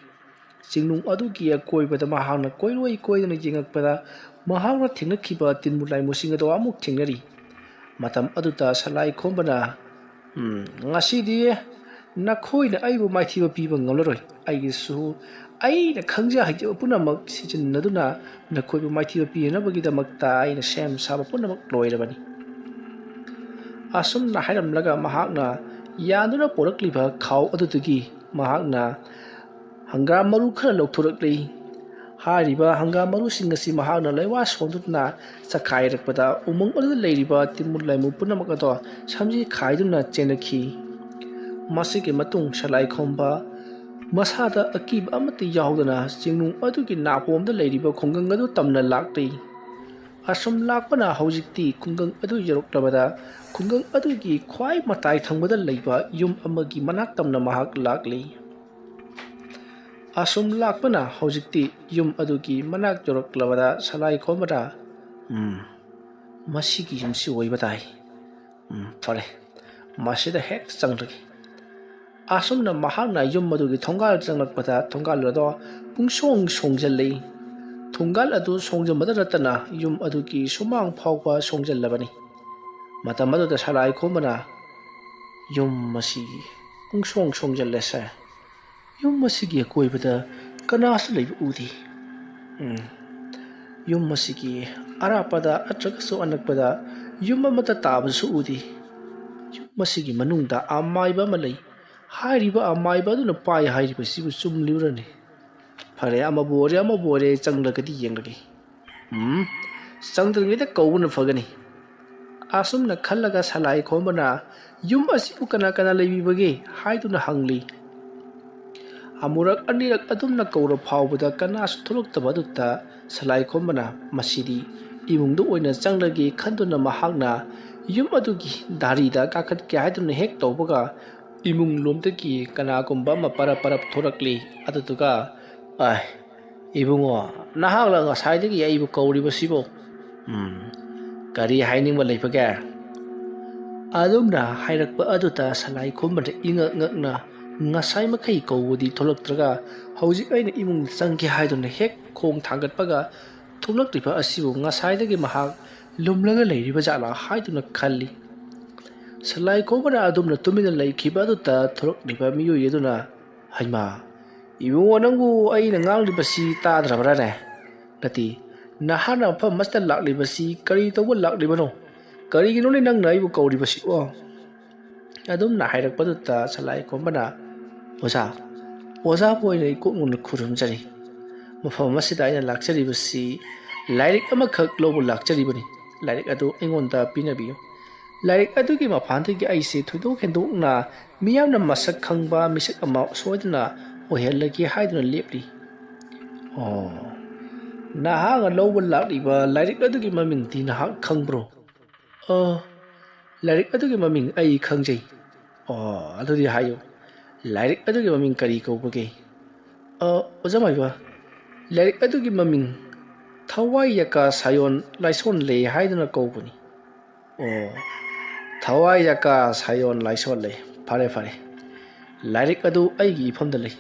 ꯆꯤꯡꯅꯨꯡ ꯑꯗꯨꯒꯤ ꯑꯀꯣꯏꯕꯗ ꯃꯍꯥꯛꯅ ꯀꯣꯏꯔꯣꯏ ꯀꯣꯏꯗꯅ ꯌꯦꯡꯉꯛꯄꯗ ꯃꯍꯥꯛꯅ ꯊꯦꯡꯅꯈꯤꯕ ꯇꯤꯟꯕꯨ ꯂꯥꯏꯃꯨꯁꯤꯡ ꯑꯗꯣ ꯑꯃꯨꯛ ꯊꯦꯡꯅꯔꯤ꯫ ꯃꯇꯝ ꯑꯗꯨꯗ ꯁꯂꯥꯏ ꯈꯣꯝꯕꯅ, "ꯎꯝ, ꯉꯁꯤꯗꯤ ꯅꯈꯣꯏꯅ ꯑꯩꯕꯨ ꯃꯥꯏꯊꯤꯕ ꯄꯤꯕ ꯉꯝꯂꯔꯣꯏ꯫ ꯑꯩꯒꯤꯁꯨ ꯑꯩꯅ ꯈꯪꯖ ꯍꯩꯖꯕ ꯄꯨꯝꯅꯃꯛ ꯁꯤꯖꯤꯟꯅꯗꯨꯅ ꯅꯈꯣꯏꯕꯨ ꯃꯥꯏꯊꯤꯕ ꯄꯤꯅꯕꯒꯤꯗꯃꯛꯇ ꯑꯩꯅ ꯁꯦꯝ ꯁꯥꯕ ꯄꯨꯝꯅꯃꯛ ꯂꯣꯏꯔꯕꯅꯤ"꯫ ꯑꯁꯨꯝꯅ ꯍꯥꯏꯔꯝꯂꯒ ꯃꯍꯥꯛꯅ ꯌꯥꯟꯗꯨꯅ ꯄꯣꯔꯛꯂꯤꯕ ꯈꯥꯎ ꯑꯗꯨꯗꯒꯤ ꯃꯍꯥꯛꯅ ꯍꯪꯒꯥꯝ ꯃꯔꯨ ꯈꯔ ꯂꯧꯊꯣꯔꯛꯂꯤ꯫ ꯍꯥꯏꯔꯤꯕ ꯍꯪꯒꯥꯝ ꯃꯔꯨꯁꯤꯡ ꯑꯁꯤ ꯃꯍꯥꯛꯅ ꯂꯩꯋꯥ ꯁꯣꯟꯗꯨꯅ ꯆꯈꯥꯏꯔꯛꯄꯗ ꯎꯃꯪ ꯑꯗꯨꯗ ꯂꯩꯔꯤꯕ ꯇꯤꯟꯃꯨꯠ ꯂꯥꯏꯃꯨꯠ ꯄꯨꯝꯅꯃꯛ ꯑꯗꯣ ꯁꯝꯖꯤ ꯈꯥꯏꯗꯨꯅ ꯆꯦꯟꯅꯈꯤ꯫ ꯃꯁꯤꯒꯤ ꯃꯇꯨꯡ ꯁꯂꯥꯏ ꯈꯣꯝꯕ ꯃꯁꯥꯗ ꯑꯀꯤꯕ ꯑꯃꯠꯇ ꯌꯥꯎꯗꯅ ꯆꯤꯡꯅꯨꯡ ꯑꯗꯨꯒꯤ ꯅꯥꯄꯣꯝꯗ ꯂꯩꯔꯤꯕ ꯈꯨꯡꯒꯪ ꯑꯗꯨ ꯇꯝꯅ ꯂꯥꯛꯂꯤ꯫ ꯑꯁꯨꯝ ꯂꯥꯛꯄꯅ ꯍꯧꯖꯤꯛꯇꯤ ꯈꯨꯡꯒꯪ ꯑꯗꯨ ꯌꯧꯔꯛꯂꯕꯗ ꯈꯨꯡꯒꯪ ꯑꯗꯨꯒꯤ ꯈ꯭ꯋꯥꯏ ꯃꯇꯥꯏ ꯊꯪꯕꯗ ꯂꯩꯕ ꯌꯨꯝ ꯑꯃꯒꯤ ꯃꯅꯥꯛ ꯇꯝꯅ ꯃꯍꯥꯛ ꯂꯥꯛꯂꯤ꯫ ꯑꯁꯨꯝ ꯂꯥꯛꯄꯅ ꯍꯧꯖꯤꯛꯇꯤ ꯌꯨꯝ ꯑꯗꯨꯒꯤ ꯃꯅꯥꯛ ꯌꯧꯔꯛꯂꯕꯗ ꯁꯂꯥꯏ ꯈꯣꯝꯕꯅ, "ꯎꯝ, ꯃꯁꯤꯒꯤ ꯌꯨꯝꯁꯤ ꯑꯣꯏꯕ ꯇꯥꯏ꯫ ꯎꯝ, ꯐꯔꯦ, ꯃꯁꯤꯗ ꯍꯦꯛ ꯆꯪꯂꯒꯦ"꯫ ꯑꯁꯨꯝꯅ ꯃꯍꯥꯛꯅ ꯌꯨꯝ ꯑꯗꯨꯒꯤ ꯊꯣꯡꯒꯥꯜ ꯆꯪꯂꯛꯄꯗ ꯊꯣꯡꯒꯥꯜ ꯑꯗꯣ ꯄꯨꯡꯁꯣꯡ ꯁꯣꯡꯖꯜꯂꯤ꯫ ꯊꯣꯡꯒꯥꯜ ꯑꯗꯨ ꯁꯣꯡꯖꯟꯕꯗ ꯅꯠꯇꯅ ꯌꯨꯝ ꯑꯗꯨꯒꯤ ꯁꯨꯃꯥꯡ ꯐꯥꯎꯕ ꯁꯣꯡꯖꯜꯂꯕꯅꯤ꯫ ꯃꯇꯝ ꯑꯗꯨꯗ ꯁꯂꯥꯏ ꯈꯣꯝꯕꯅ, "ꯌꯨꯝ ꯑꯁꯤ ꯄꯨꯡꯁꯣꯡ ꯁꯣꯡꯖꯜꯂꯦꯁꯦ꯫ ꯌꯨꯝ ꯑꯁꯤꯒꯤ ꯑꯀꯣꯏꯕꯗ ꯀꯅꯥꯁꯨ ꯂꯩꯕ ꯎꯗꯦ꯫ ꯎꯝ, ꯌꯨꯝ ꯑꯁꯤꯒꯤ ꯑꯔꯥꯞꯄꯗ ꯅꯠꯇ꯭ꯔꯒꯁꯨ ꯑꯅꯛꯄꯗ ꯌꯨꯝ ꯑꯃꯠꯇ ꯇꯥꯕꯁꯨ ꯎꯗꯦ꯫ ꯌꯨꯝ ꯑꯁꯤꯒꯤ ꯃꯅꯨꯡꯗ ꯑꯃꯥꯏꯕ ꯑꯃ ꯂꯩ꯫ ꯍꯥꯏꯔꯤꯕ ꯑꯃꯥꯏꯕ ꯑꯗꯨꯅ ꯄꯥꯏ ꯍꯥꯏꯔꯤꯕꯁꯤꯕꯨ ꯆꯨꯝꯂꯤꯕ꯭ꯔꯅꯦ? ꯐꯔꯦ, ꯑꯃꯕꯨ ꯑꯣꯏꯔꯦ, ꯑꯃꯕꯨ ꯑꯣꯏꯔꯦ, ꯆꯪꯂꯒꯗꯤ ꯌꯦꯡꯂꯒꯦ꯫ ꯎꯝ, ꯆꯪꯗ꯭ꯔꯤꯉꯩꯗ ꯀꯧꯕꯅ ꯐꯒꯅꯤ"꯫ ꯑꯁꯨꯝꯅ ꯈꯜꯂꯒ ꯁꯂꯥꯏ ꯈꯣꯝꯕꯅ, "ꯌꯨꯝ ꯑꯁꯤꯕꯨ ꯀꯅꯥ ꯀꯅꯥ ꯂꯩꯕꯤꯕꯒꯦ?" ꯍꯥꯏꯗꯨꯅ ꯍꯪꯂꯤ꯫ ꯑꯃꯨꯔꯛ ꯑꯅꯤꯔꯛ ꯑꯗꯨꯝꯅ ꯀꯧꯔ ꯐꯥꯎꯕꯗ ꯀꯅꯥꯁꯨ ꯊꯣꯛꯂꯛꯇꯕ ꯑꯗꯨꯗ ꯁꯂꯥꯏ ꯈꯣꯝꯕꯅ, "ꯃꯁꯤꯗꯤ ꯏꯃꯨꯡꯗ ꯑꯣꯏꯅ ꯆꯪꯂꯒꯦ" ꯈꯟꯗꯨꯅ ꯃꯍꯥꯛꯅ ꯌꯨꯝ ꯑꯗꯨꯒꯤ ꯗꯥꯔꯤꯗ ꯀꯥꯈꯠꯀꯦ ꯍꯥꯏꯗꯨꯅ ꯍꯦꯛ ꯇꯧꯕꯒ, ꯏꯃꯨꯡ ꯂꯣꯝꯗꯒꯤ ꯀꯅꯥꯒꯨꯝꯕ ꯑꯃ ꯄꯔꯞ ꯄꯔꯞ ꯊꯣꯔꯛꯂꯤ꯫ ꯑꯗꯨꯗꯨꯒ, "ꯑꯥꯏ, ꯏꯕꯨꯡꯉꯣ, ꯅꯍꯥꯛꯂ ꯉꯁꯥꯏꯗꯒꯤ ꯑꯩꯕꯨ ꯀꯧꯔꯤꯕꯁꯤꯕꯨ? ꯎꯝ, ꯀꯔꯤ ꯍꯥꯏꯅꯤꯡꯕ ꯂꯩꯕꯒꯦ?" ꯑꯗꯨꯝꯅ ꯍꯥꯏꯔꯛꯄ ꯑꯗꯨꯗ ꯁꯂꯥꯏ ꯈꯣꯝꯕꯅ ꯏꯉꯛ ꯉꯛꯅ ꯉꯁꯥꯏ ꯃꯈꯩ ꯀꯧꯕꯗꯤ ꯊꯣꯛꯂꯛꯇ꯭ꯔꯒ ꯍꯧꯖꯤꯛ ꯑꯩꯅ ꯏꯃꯨꯡꯗ ꯆꯪꯒꯦ ꯍꯥꯏꯗꯨꯅ ꯍꯦꯛ ꯈꯣꯡ ꯊꯥꯡꯒꯠꯄꯒ ꯊꯣꯛꯂꯛꯂꯤꯕ ꯑꯁꯤꯕꯨ ꯉꯁꯥꯏꯗꯒꯤ ꯃꯍꯥꯛ ꯂꯨꯝꯂꯒ ꯂꯩꯔꯤꯕ ꯖꯥꯠꯂꯥ ꯍꯥꯏꯗꯨꯅ ꯈꯜꯂꯤ꯫ ꯁꯂꯥꯏ ꯈꯣꯝꯕꯅ ꯑꯗꯨꯝꯅ ꯇꯨꯃꯤꯟꯅ ꯂꯩꯈꯤꯕ ꯑꯗꯨꯗ ꯊꯣꯔꯛꯂꯤꯕ ꯃꯤꯑꯣꯏ ꯑꯗꯨꯅ, "ꯍꯩꯃꯥ, ꯏꯕꯨꯡꯉꯣ, ꯅꯪꯕꯨ ꯑꯩꯅ ꯉꯥꯡꯂꯤꯕꯁꯤ ꯇꯥꯗ꯭ꯔꯕ꯭ꯔꯥꯅꯦ? ꯅꯠꯇꯦ, ꯅꯍꯥꯛꯅ ꯃꯐꯝ ꯑꯁꯤꯗ ꯂꯥꯛꯂꯤꯕꯁꯤ ꯀꯔꯤ ꯇꯧꯕ ꯂꯥꯛꯂꯤꯕꯅꯣ? ꯀꯔꯤꯒꯤꯅꯣꯅꯦ ꯅꯪꯅ ꯑꯩꯕꯨ ꯀꯧꯔꯤꯕꯁꯤꯕꯣ?" ꯑꯗꯨꯝꯅ ꯍꯥꯏꯔꯛꯄꯗꯨꯗ ꯁꯂꯥꯏ ꯈꯣꯝꯕꯅ, "ꯑꯣꯖꯥ, ꯑꯣꯖꯥꯕꯨ ꯑꯣꯏꯅ ꯏꯀꯣꯛ ꯅꯣꯟꯅ ꯈꯨꯔꯨꯝꯖꯔꯤ꯫ ꯃꯐꯝ ꯑꯁꯤꯗ ꯑꯩꯅ ꯂꯥꯛꯆꯔꯤꯕꯁꯤ ꯂꯥꯏꯔꯤꯛ ꯑꯃꯈꯛ ꯂꯧꯕ ꯂꯥꯛꯆꯔꯤꯕꯅꯤ꯫ ꯂꯥꯏꯔꯤꯛ ꯑꯗꯨ ꯑꯩꯉꯣꯟꯗ ꯄꯤꯅꯕꯤꯌꯨ꯫ ꯂꯥꯏꯔꯤꯛ ꯑꯗꯨꯒꯤ ꯃꯄꯥꯟꯗꯒꯤ ꯑꯩꯁꯦ ꯊꯣꯏꯗꯣꯛ ꯍꯦꯟꯗꯣꯛꯅ ꯃꯤꯌꯥꯝꯅ ꯃꯁꯛ ꯈꯪꯕ ꯃꯤꯁꯛ ꯑꯃ ꯁꯣꯏꯗꯅ ꯑꯣꯏꯍꯜꯂꯒꯦ ꯍꯥꯏꯗꯨꯅ ꯂꯦꯞꯂꯤ꯫" "ꯑꯣ, ꯅꯍꯥꯛꯅ ꯂꯧꯕ ꯂꯥꯛꯂꯤꯕ ꯂꯥꯏꯔꯤꯛ ꯑꯗꯨꯒꯤ ꯃꯃꯤꯡꯗꯤ ꯅꯍꯥꯛ ꯈꯪꯕ꯭ꯔꯣ?" "ꯑ, ꯂꯥꯏꯔꯤꯛ ꯑꯗꯨꯒꯤ ꯃꯃꯤꯡ ꯑꯩ ꯈꯪꯖꯩ꯫" "ꯑꯣ, ꯑꯗꯨꯗꯤ ꯍꯥꯏꯌꯨ, ꯂꯥꯏꯔꯤꯛ ꯑꯗꯨꯒꯤ ꯃꯃꯤꯡ ꯀꯔꯤ ꯀꯧꯕꯒꯦ?" "ꯑ, ꯑꯣꯖꯥ ꯃꯥꯏꯕ, ꯂꯥꯏꯔꯤꯛ ꯑꯗꯨꯒꯤ ꯃꯃꯤꯡ ꯊꯋꯥꯏ ꯌꯥꯀꯥ ꯁꯥꯌꯣꯟ ꯂꯥꯏꯁꯣꯟ ꯂꯩ ꯍꯥꯏꯗꯨꯅ ꯀꯧꯕꯅꯤ꯫" "ꯑꯣ, ꯊꯋꯥꯏ ꯌꯥꯀꯥ ꯁꯥꯌꯣꯟ ꯂꯥꯏꯁꯣꯟ ꯂꯩ꯫ ꯐꯔꯦ, ꯐꯔꯦ꯫ ꯂꯥꯏꯔꯤꯛ ꯑꯗꯨ ꯑꯩꯒꯤ ꯏꯐꯝꯗ ꯂꯩ꯫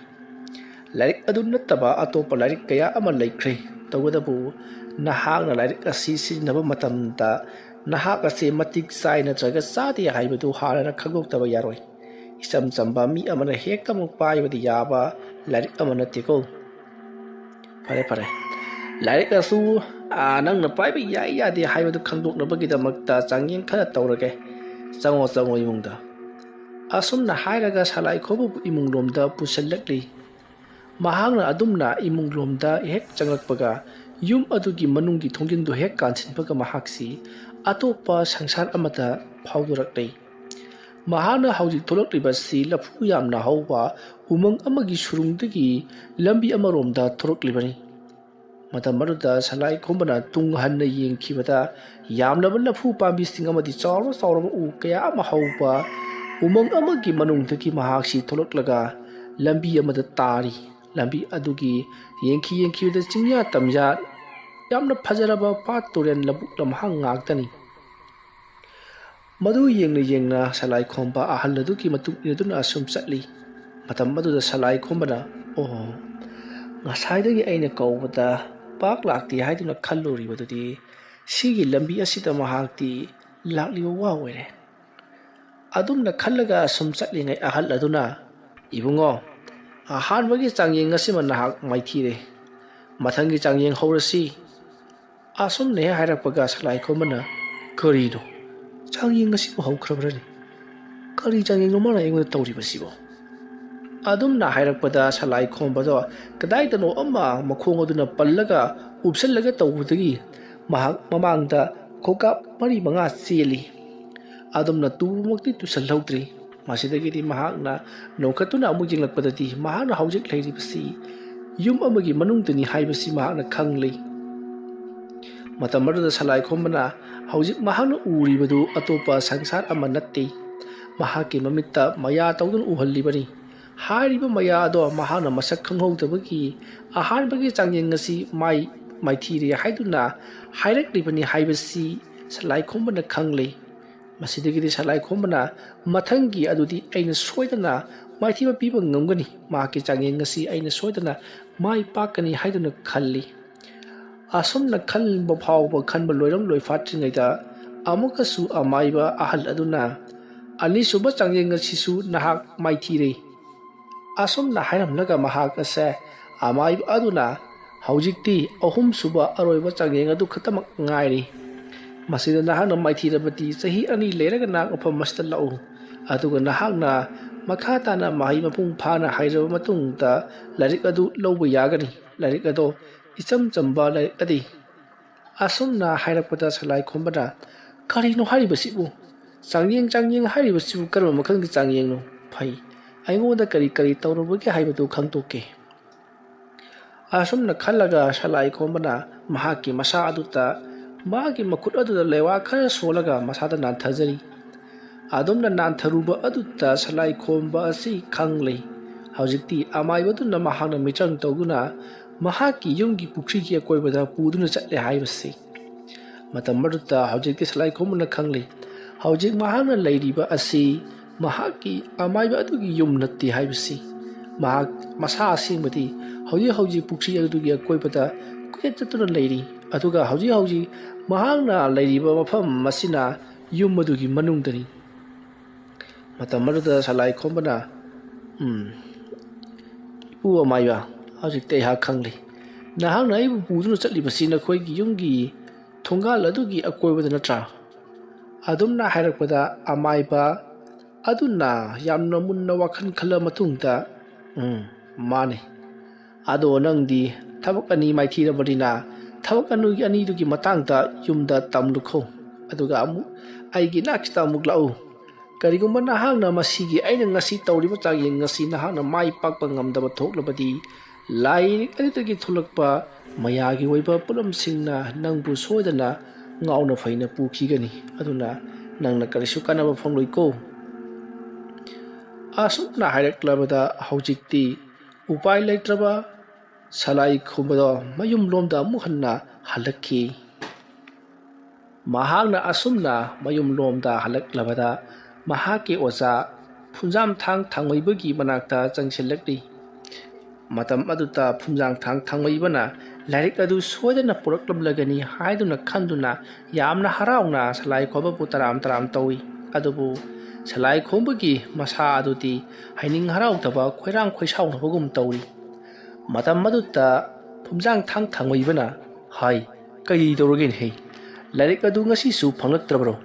ꯂꯥꯏꯔꯤꯛ ꯑꯗꯨ ꯅꯠꯇꯕ ꯑꯇꯣꯞꯄ ꯂꯥꯏꯔꯤꯛ ꯀꯌꯥ ꯑꯃ ꯂꯩꯈ꯭ꯔꯦ꯫ ꯇꯧꯕꯇꯕꯨ ꯅꯍꯥꯛꯅ ꯂꯥꯏꯔꯤꯛ ꯑꯁꯤ ꯁꯤꯖꯤꯟꯅꯕ ꯃꯇꯝꯗ ꯅꯍꯥꯛ ꯑꯁꯤ ꯃꯇꯤꯛ ꯆꯥꯏ ꯅꯠꯇ꯭ꯔꯒ ꯆꯥꯗꯦ ꯍꯥꯏꯕꯗꯨ ꯍꯥꯟꯅ ꯈꯪꯗꯣꯛꯇꯕ ꯌꯥꯔꯣꯏ꯫ ꯏꯆꯝ ꯆꯝꯕ ꯃꯤ ꯑꯃꯅ ꯍꯦꯛꯇꯃꯛ ꯄꯥꯏꯕꯗꯤ ꯌꯥꯕ ꯂꯥꯏꯔꯤꯛ ꯑꯃ ꯅꯠꯇꯦꯀꯣ꯫ ꯐꯔꯦ, ꯐꯔꯦ꯫ ꯂꯥꯏꯔꯤꯛ ꯑꯁꯨ, ꯑꯥ, ꯅꯪꯅ ꯄꯥꯏꯕ ꯌꯥꯏ ꯌꯥꯗꯦ ꯍꯥꯏꯕꯗꯨ ꯈꯪꯗꯣꯛꯅꯕꯒꯤꯗꯃꯛꯇ ꯆꯥꯡꯌꯦꯡ ꯈꯔ ꯇꯧꯔꯒꯦ꯫ ꯆꯪꯉꯣ, ꯆꯪꯉꯣ ꯏꯃꯨꯡꯗ꯫" ꯑꯁꯨꯝꯅ ꯍꯥꯏꯔꯒ ꯁꯂꯥꯏ ꯈꯣꯝꯕꯕꯨ ꯏꯃꯨꯡꯂꯣꯝꯗ ꯄꯨꯁꯤꯜꯂꯛꯂꯤ꯫ ꯃꯍꯥꯛꯅ ꯑꯗꯨꯝꯅ ꯏꯃꯨꯡꯂꯣꯝꯗ ꯍꯦꯛ ꯆꯪꯂꯛꯄꯒ, ꯌꯨꯝ ꯑꯗꯨꯒꯤ ꯃꯅꯨꯡꯒꯤ ꯊꯣꯡꯖꯤꯟꯗꯨ ꯍꯦꯛ ꯀꯥꯟꯁꯤꯟꯕꯒ, ꯃꯍꯥꯛꯁꯤ ꯑꯇꯣꯞꯄ ꯁꯪꯁꯥꯔ ꯑꯃꯗ ꯐꯥꯎꯗꯣꯔꯛꯂꯦ꯫ ꯃꯍꯥꯛꯅ ꯍꯧꯖꯤꯛ ꯊꯣꯛꯂꯛꯂꯤꯕꯁꯤ ꯂꯐꯨ ꯌꯥꯝꯅ ꯍꯧꯕ ꯎꯃꯪ ꯑꯃꯒꯤ ꯁꯨꯔꯨꯡꯗꯒꯤ ꯂꯝꯕꯤ ꯑꯃꯔꯣꯝꯗ ꯊꯣꯔꯛꯂꯤꯕꯅꯤ꯫ ꯃꯇꯝ ꯑꯗꯨꯗ ꯁꯂꯥꯏ ꯈꯣꯝꯕꯅ ꯇꯨꯡ ꯍꯟꯅ ꯌꯦꯡꯈꯤꯕꯗ, ꯌꯥꯝꯂꯕ ꯂꯐꯨ ꯄꯥꯝꯕꯤꯁꯤꯡ ꯑꯃꯗꯤ ꯆꯥꯎꯔ ꯆꯥꯎꯔꯕ ꯎ ꯀꯌꯥ ꯑꯃ ꯍꯧꯕ ꯎꯃꯪ ꯑꯃꯒꯤ ꯃꯅꯨꯡꯗꯒꯤ ꯃꯍꯥꯛꯁꯤ ꯊꯣꯛꯂꯛꯂꯒ ꯂꯝꯕꯤ ꯑꯃꯗ ꯇꯥꯔꯤ꯫ ꯂꯝꯕꯤ ꯑꯗꯨꯒꯤ ꯌꯦꯡꯈꯤ ꯌꯦꯡꯈꯤꯕꯗ ꯆꯤꯡꯌꯥ ꯇꯝꯌꯥ, ꯌꯥꯝꯅ ꯐꯖꯔꯕ ꯄꯥꯠ ꯇꯨꯔꯦꯜ ꯂꯧꯕꯨꯛ ꯂꯝꯍꯥꯡ ꯉꯥꯛꯇꯅꯤ꯫ ꯃꯗꯨ ꯌꯦꯡꯅ ꯌꯦꯡꯅ ꯁꯂꯥꯏ ꯈꯣꯝꯕ ꯑꯍꯜ ꯑꯗꯨꯒꯤ ꯃꯇꯨꯡ ꯏꯟꯅꯗꯨꯅ ꯑꯁꯨꯝ ꯆꯠꯂꯤ꯫ ꯃꯇꯝ ꯑꯗꯨꯗ ꯁꯂꯥꯏ ꯈꯣꯝꯕꯅ, "ꯑꯣ, ꯉꯁꯥꯏꯗꯒꯤ ꯑꯩꯅ ꯀꯧꯕꯗ ꯄꯥꯛ ꯂꯥꯛꯇꯦ ꯍꯥꯏꯗꯨꯅ ꯈꯜꯂꯨꯔꯤꯕꯗꯨꯗꯤ ꯁꯤꯒꯤ ꯂꯝꯕꯤ ꯑꯁꯤꯗ ꯃꯍꯥꯛꯇꯤ ꯂꯥꯛꯂꯤꯕ ꯋꯥ ꯑꯣꯏꯔꯦ꯫ ꯑꯗꯨꯝꯅ ꯈꯜꯂꯒ ꯁꯨꯝ ꯆꯠꯂꯤꯉꯩ ꯑꯍꯜ ꯑꯗꯨꯅ, "ꯏꯕꯨꯡꯉꯣ, ꯑꯍꯥꯟꯕꯒꯤ ꯆꯥꯡꯌꯦꯡ ꯑꯁꯤꯃ ꯅꯍꯥꯛ ꯃꯥꯏꯊꯤꯔꯦ꯫ ꯃꯊꯪꯒꯤ ꯆꯥꯡꯌꯦꯡ ꯍꯧꯔꯁꯤ꯫" ꯑꯁꯨꯝꯅ ꯍꯦꯛ ꯍꯥꯏꯔꯛꯄꯒ ꯁꯂꯥꯏꯈꯣꯝꯕꯅ, "ꯀꯔꯤꯅꯣ? ꯆꯥꯡꯌꯦꯡ ꯑꯁꯤꯕꯨ ꯍꯧꯈ꯭ꯔꯕ꯭ꯔꯅꯦ? ꯀꯔꯤ ꯆꯥꯡꯌꯦꯡꯅꯣ ꯃꯥꯅ ꯑꯩꯉꯣꯟꯗ ꯇꯧꯔꯤꯕꯁꯤꯕꯣ?" ꯑꯗꯨꯝꯅ ꯍꯥꯏꯔꯛꯄꯗ ꯁꯂꯥꯏꯈꯣꯝꯕꯗꯣ ꯀꯗꯥꯏꯗꯅꯣ ꯑꯃ ꯃꯈꯣꯡ ꯑꯗꯨꯅ ꯄꯜꯂꯒ ꯎꯞꯁꯜꯂꯒ ꯇꯧꯕꯗꯒꯤ ꯃꯍꯥꯛ ꯃꯃꯥꯡꯗ ꯈꯣꯡꯀꯥꯞ ꯃꯔꯤ ꯃꯉꯥ ꯆꯦꯜꯂꯤ꯫ ꯑꯗꯨꯝꯅ ꯇꯨꯕꯃꯛꯇꯤ ꯇꯨꯁꯜꯍꯧꯗ꯭ꯔꯤ꯫ ꯃꯁꯤꯗꯒꯤꯗꯤ ꯃꯍꯥꯛꯅ ꯅꯣꯡꯈꯠꯇꯨꯅ ꯑꯃꯨꯛ ꯌꯦꯡꯂꯛꯄꯗꯗꯤ ꯃꯍꯥꯛꯅ ꯍꯧꯖꯤꯛ ꯂꯩꯔꯤꯕꯁꯤ ꯌꯨꯝ ꯑꯃꯒꯤ ꯃꯅꯨꯡꯗꯅꯤ ꯍꯥꯏꯕꯁꯤ ꯃꯍꯥꯛꯅ ꯈꯪꯂꯤ꯫ ꯃꯇꯝ ꯑꯗꯨꯗ ꯁꯂꯥꯏꯈꯣꯝꯕꯅ ꯍꯧꯖꯤꯛ ꯃꯍꯥꯛꯅ ꯎꯔꯤꯕꯗꯨ ꯑꯇꯣꯞꯄ ꯁꯪꯁꯥꯔ ꯑꯃ ꯅꯠꯇꯦ꯫ ꯃꯍꯥꯛꯀꯤ ꯃꯃꯤꯠꯇ ꯃꯌꯥ ꯇꯧꯗꯨꯅ ꯎꯍꯜꯂꯤꯕꯅꯤ꯫ ꯍꯥꯏꯔꯤꯕ ꯃꯌꯥ ꯑꯗꯣ ꯃꯍꯥꯛꯅ ꯃꯁꯛ ꯈꯪꯍꯧꯗꯕꯒꯤ ꯑꯍꯥꯟꯕꯒꯤ ꯆꯥꯡꯌꯦꯡ ꯑꯁꯤ ꯃꯥꯏ ꯃꯥꯏꯊꯤꯔꯦ ꯍꯥꯏꯗꯨꯅ ꯍꯥꯏꯔꯛꯂꯤꯕꯅꯤ ꯍꯥꯏꯕꯁꯤ ꯁꯂꯥꯏꯈꯣꯝꯕꯅ ꯈꯪꯂꯦ꯫ ꯃꯁꯤꯗꯒꯤꯗꯤ ꯁꯂꯥꯏꯈꯣꯝꯕꯅ ꯃꯊꯪꯒꯤ ꯑꯗꯨꯗꯤ ꯑꯩꯅ ꯁꯣꯏꯗꯅ ꯃꯥꯏꯊꯤꯕ ꯄꯤꯕ ꯉꯝꯒꯅꯤ, ꯃꯍꯥꯛꯀꯤ ꯆꯥꯡꯌꯦꯡ ꯑꯁꯤ ꯑꯩꯅ ꯁꯣꯏꯗꯅ ꯃꯥꯏ ꯄꯥꯛꯀꯅꯤ ꯍꯥꯏꯗꯨꯅ ꯈꯜꯂꯤ꯫ ꯑꯁꯨꯝꯅ ꯈꯟꯕ ꯐꯥꯎꯕ ꯈꯟꯕ ꯂꯣꯏꯔꯝ ꯂꯣꯏꯐꯥꯠꯇ꯭ꯔꯤꯉꯩꯗ ꯑꯃꯨꯛꯀꯁꯨ ꯑꯃꯥꯏꯕ ꯑꯍꯜ ꯑꯗꯨꯅ, "ꯑꯅꯤꯁꯨꯕ ꯆꯥꯡꯌꯦꯡ ꯑꯁꯤꯁꯨ ꯅꯍꯥꯛ ꯃꯥꯏꯊꯤꯔꯦ꯫" ꯑꯁꯨꯝꯅ ꯍꯥꯏꯔꯝꯂꯒ ꯃꯍꯥꯛ ꯑꯁꯦ ꯑꯃꯥꯏꯕ ꯑꯗꯨꯅ, "ꯍꯧꯖꯤꯛꯇꯤ ꯑꯍꯨꯝꯁꯨꯕ ꯑꯔꯣꯏꯕ ꯆꯥꯡꯌꯦꯡ ꯑꯗꯨ ꯈꯛꯇꯃꯛ ꯉꯥꯏꯔꯤ꯫ ꯃꯁꯤꯗ ꯅꯍꯥꯛꯅ ꯃꯥꯏꯊꯤꯔꯕꯗꯤ ꯆꯍꯤ ꯑꯅꯤ ꯂꯩꯔꯒ ꯅꯍꯥꯛ ꯃꯐꯝ ꯑꯁꯤꯗ ꯂꯥꯛꯎ꯫ ꯑꯗꯨꯒ ꯅꯍꯥꯛꯅ ꯃꯈꯥ ꯇꯥꯅ ꯃꯍꯩ ꯃꯄꯨꯡ ꯐꯥꯅ ꯍꯩꯔꯕ ꯃꯇꯨꯡꯗ ꯂꯥꯏꯔꯤꯛ ꯑꯗꯨ ꯂꯧꯕ ꯌꯥꯒꯅꯤ꯫ ꯂꯥꯏꯔꯤꯛ ꯑꯗꯣ ꯏꯆꯝ ꯆꯝꯕ ꯂꯥꯏꯔꯤꯛ ꯑꯗꯤ꯫" ꯑꯁꯨꯝꯅ ꯍꯥꯏꯔꯛꯄꯗ ꯁꯂꯥꯏꯈꯣꯝꯕꯅ, "ꯀꯔꯤꯅꯣ ꯍꯥꯏꯔꯤꯕꯁꯤꯕꯨ? ꯆꯥꯡꯌꯦꯡ ꯆꯥꯡꯌꯦꯡ ꯍꯥꯏꯔꯤꯕꯁꯤꯕꯨ ꯀꯔꯝꯕ ꯃꯈꯜꯒꯤ ꯆꯥꯡꯌꯦꯡꯅꯣ? ꯐꯩ, ꯑꯩꯉꯣꯟꯗ ꯀꯔꯤ ꯀꯔꯤ ꯇꯧꯔꯕꯒꯦ ꯍꯥꯏꯕꯗꯨ ꯈꯪꯗꯣꯛꯀꯦ꯫" ꯑꯁꯨꯝꯅ ꯈꯜꯂꯒ ꯁꯂꯥꯏꯈꯣꯝꯕꯅ ꯃꯍꯥꯛꯀꯤ ꯃꯁꯥ ꯑꯗꯨꯗ ꯃꯥꯒꯤ ꯃꯈꯨꯠ ꯑꯗꯨꯗ ꯂꯩꯋꯥ ꯈꯔ ꯁꯣꯜꯂꯒ ꯃꯁꯥꯗ ꯅꯥꯟꯊꯖꯔꯤ꯫ ꯑꯗꯨꯝꯅ ꯅꯥꯟꯊꯔꯨꯕ ꯑꯗꯨꯗ ꯁꯂꯥꯏꯈꯣꯝꯕ ꯑꯁꯤ ꯈꯪꯂꯦ꯫ ꯍꯧꯖꯤꯛꯇꯤ ꯑꯃꯥꯏꯕꯗꯨꯅ ꯃꯍꯥꯛꯅ ꯃꯤꯇ꯭ꯔꯪ ꯇꯧꯗꯨꯅ ꯃꯍꯥꯛꯀꯤ ꯌꯨꯝꯒꯤ ꯄꯨꯈ꯭ꯔꯤꯒꯤ ꯑꯀꯣꯏꯕꯗ ꯄꯨꯗꯨꯅ ꯆꯠꯂꯦ ꯍꯥꯏꯕꯁꯤ꯫ ꯃꯇꯝ ꯑꯗꯨꯗ ꯍꯧꯖꯤꯛꯇꯤ ꯁꯂꯥꯏꯈꯣꯝꯕꯅ ꯈꯪꯂꯦ, ꯍꯧꯖꯤꯛ ꯃꯍꯥꯛꯅ ꯂꯩꯔꯤꯕ ꯑꯁꯤ ꯃꯍꯥꯛꯀꯤ ꯑꯃꯥꯏꯕ ꯑꯗꯨꯒꯤ ꯌꯨꯝ ꯅꯠꯇꯦ ꯍꯥꯏꯕꯁꯤ꯫ ꯃꯍꯥꯛ ꯃꯁꯥ ꯑꯁꯦꯡꯕꯗꯤ ꯍꯧꯖꯤꯛ ꯍꯧꯖꯤꯛ ꯄꯨꯈ꯭ꯔꯤ ꯑꯗꯨꯒꯤ ꯑꯀꯣꯏꯕꯗ ꯆꯠꯇꯨꯅ ꯂꯩꯔꯤ꯫ ꯑꯗꯨꯒ ꯍꯧꯖꯤꯛ ꯍꯧꯖꯤꯛ ꯃꯍꯥꯛꯅ ꯂꯩꯔꯤꯕ ꯃꯐꯝ ꯑꯁꯤꯅ ꯌꯨꯝ ꯑꯗꯨꯒꯤ ꯃꯅꯨꯡꯗꯅꯤ꯫ ꯃꯇꯝ ꯑꯗꯨꯗ ꯁꯂꯥꯏ ꯈꯣꯝꯕꯅ, "ꯎꯝ, ꯏꯄꯨ ꯑꯃꯥꯏꯕ, ꯍꯧꯖꯤꯛꯇꯤ ꯑꯩꯍꯥꯛ ꯈꯪꯂꯦ꯫ ꯅꯍꯥꯛꯅ ꯑꯩꯕꯨ ꯄꯨꯗꯨꯅ ꯆꯠꯂꯤꯕꯁꯤ ꯅꯈꯣꯏꯒꯤ ꯌꯨꯝꯒꯤ ꯊꯣꯡꯒꯥꯜ ꯑꯗꯨꯒꯤ ꯑꯀꯣꯏꯕꯗ ꯅꯠꯇ꯭ꯔꯥ?" ꯑꯗꯨꯝꯅ ꯍꯥꯏꯔꯛꯄꯗ ꯑꯃꯥꯏꯕ ꯑꯗꯨꯅ ꯌꯥꯝꯅ ꯃꯨꯟꯅ ꯋꯥꯈꯜ ꯈꯜꯂ ꯃꯇꯨꯡꯗ, "ꯎꯝ, ꯃꯥꯅꯤ꯫ ꯑꯗꯣ ꯅꯪꯗꯤ ꯊꯕꯛ ꯑꯅꯤ ꯃꯥꯏꯊꯤꯔꯕꯅꯤꯅ ꯊꯕꯛ ꯑꯅꯤꯒꯤ, ꯑꯅꯤꯗꯨꯒꯤ ꯃꯇꯥꯡꯗ ꯌꯨꯝꯗ ꯇꯝꯂꯨꯈꯣ꯫ ꯑꯗꯨꯒ ꯑꯃꯨꯛ ꯑꯩꯒꯤ ꯅꯥꯛꯁꯤꯗ ꯑꯃꯨꯛ ꯂꯥꯛꯎ꯫ ꯀꯔꯤꯒꯨꯝꯕ ꯅꯍꯥꯛꯅ ꯃꯁꯤꯒꯤ, ꯑꯩꯅ ꯉꯁꯤ ꯇꯧꯔꯤꯕ ꯆꯥꯡꯌꯦꯡ ꯑꯁꯤ ꯅꯍꯥꯛꯅ ꯃꯥꯏ ꯄꯥꯛꯄ ꯉꯝꯗꯕ ꯊꯣꯛꯂꯕꯗꯤ, ꯂꯥꯏꯔꯤꯛ ꯑꯗꯨꯗꯒꯤ ꯊꯣꯛꯂꯛꯄ ꯃꯌꯥꯒꯤ ꯑꯣꯏꯕ ꯄꯣꯠꯂꯝꯁꯤꯡꯅ ꯅꯪꯕꯨ ꯁꯣꯏꯗꯅ ꯉꯥꯎꯅ ꯐꯩꯅ ꯄꯨꯈꯤꯒꯅꯤ꯫ ꯑꯗꯨꯅ ꯅꯪꯅ ꯀꯔꯤꯁꯨ ꯀꯥꯟꯅꯕ ꯐꯪꯂꯣꯏꯀꯣ"꯫ ꯑꯁꯨꯝꯅ ꯍꯥꯏꯔꯛꯂꯕꯗ ꯍꯧꯖꯤꯛꯇꯤ ꯎꯄꯥꯏ ꯂꯩꯇ꯭ꯔꯕ ꯁꯂꯥꯏ ꯈꯣꯝꯕꯗꯣ ꯃꯌꯨꯝꯂꯣꯝꯗ ꯑꯃꯨꯛ ꯍꯟꯅ ꯍꯜꯂꯛꯈꯤ꯫ ꯃꯍꯥꯛꯅ ꯑꯁꯨꯝꯅ ꯃꯌꯨꯝꯂꯣꯝꯗ ꯍꯜꯂꯛꯂꯕꯗ ꯃꯍꯥꯛꯀꯤ ꯑꯣꯖꯥ ꯐꯨꯟꯖꯥꯝꯊꯥꯡ ꯊꯥꯡꯃꯩꯕꯒꯤ ꯃꯅꯥꯛꯇ ꯆꯪꯁꯤꯜꯂꯛꯂꯤ꯫ ꯃꯇꯝ ꯑꯗꯨꯗ ꯐꯨꯟꯖꯥꯝꯊꯥꯡ ꯊꯥꯡꯃꯩꯕꯅ ꯂꯥꯏꯔꯤꯛ ꯑꯗꯨ ꯁꯣꯏꯗꯅ ꯄꯨꯔꯛꯂꯝꯂꯒꯅꯤ ꯍꯥꯏꯗꯨꯅ ꯈꯟꯗꯨꯅ ꯌꯥꯝꯅ ꯍꯔꯥꯎꯅ ꯁꯂꯥꯏ ꯈꯣꯝꯕꯕꯨ ꯇꯔꯥꯝ ꯇꯔꯥꯝ ꯇꯧꯏ꯫ ꯑꯗꯨꯕꯨ ꯁꯂꯥꯏ ꯈꯣꯝꯕꯒꯤ ꯃꯁꯥ ꯑꯗꯨꯗꯤ ꯍꯩꯅꯤꯡ ꯍꯔꯥꯎꯗꯕ, ꯈꯣꯏꯔꯥꯡ ꯈꯣꯏꯁꯥꯎꯅꯕꯒꯨꯝ ꯇꯧꯔꯤ꯫ ꯃꯇꯝ ꯑꯗꯨꯗ ꯐꯨꯟꯖꯥꯝꯊꯥꯡ ꯊꯥꯡꯃꯩꯕꯅ, "ꯍꯥꯏ, ꯀꯔꯤ ꯇꯧꯔꯒꯦꯅꯦꯍꯦ? ꯂꯥꯏꯔꯤꯛ ꯑꯗꯨ ꯉꯁꯤꯁꯨ ꯐꯪꯂꯛꯇ꯭ꯔꯕꯔꯣ?"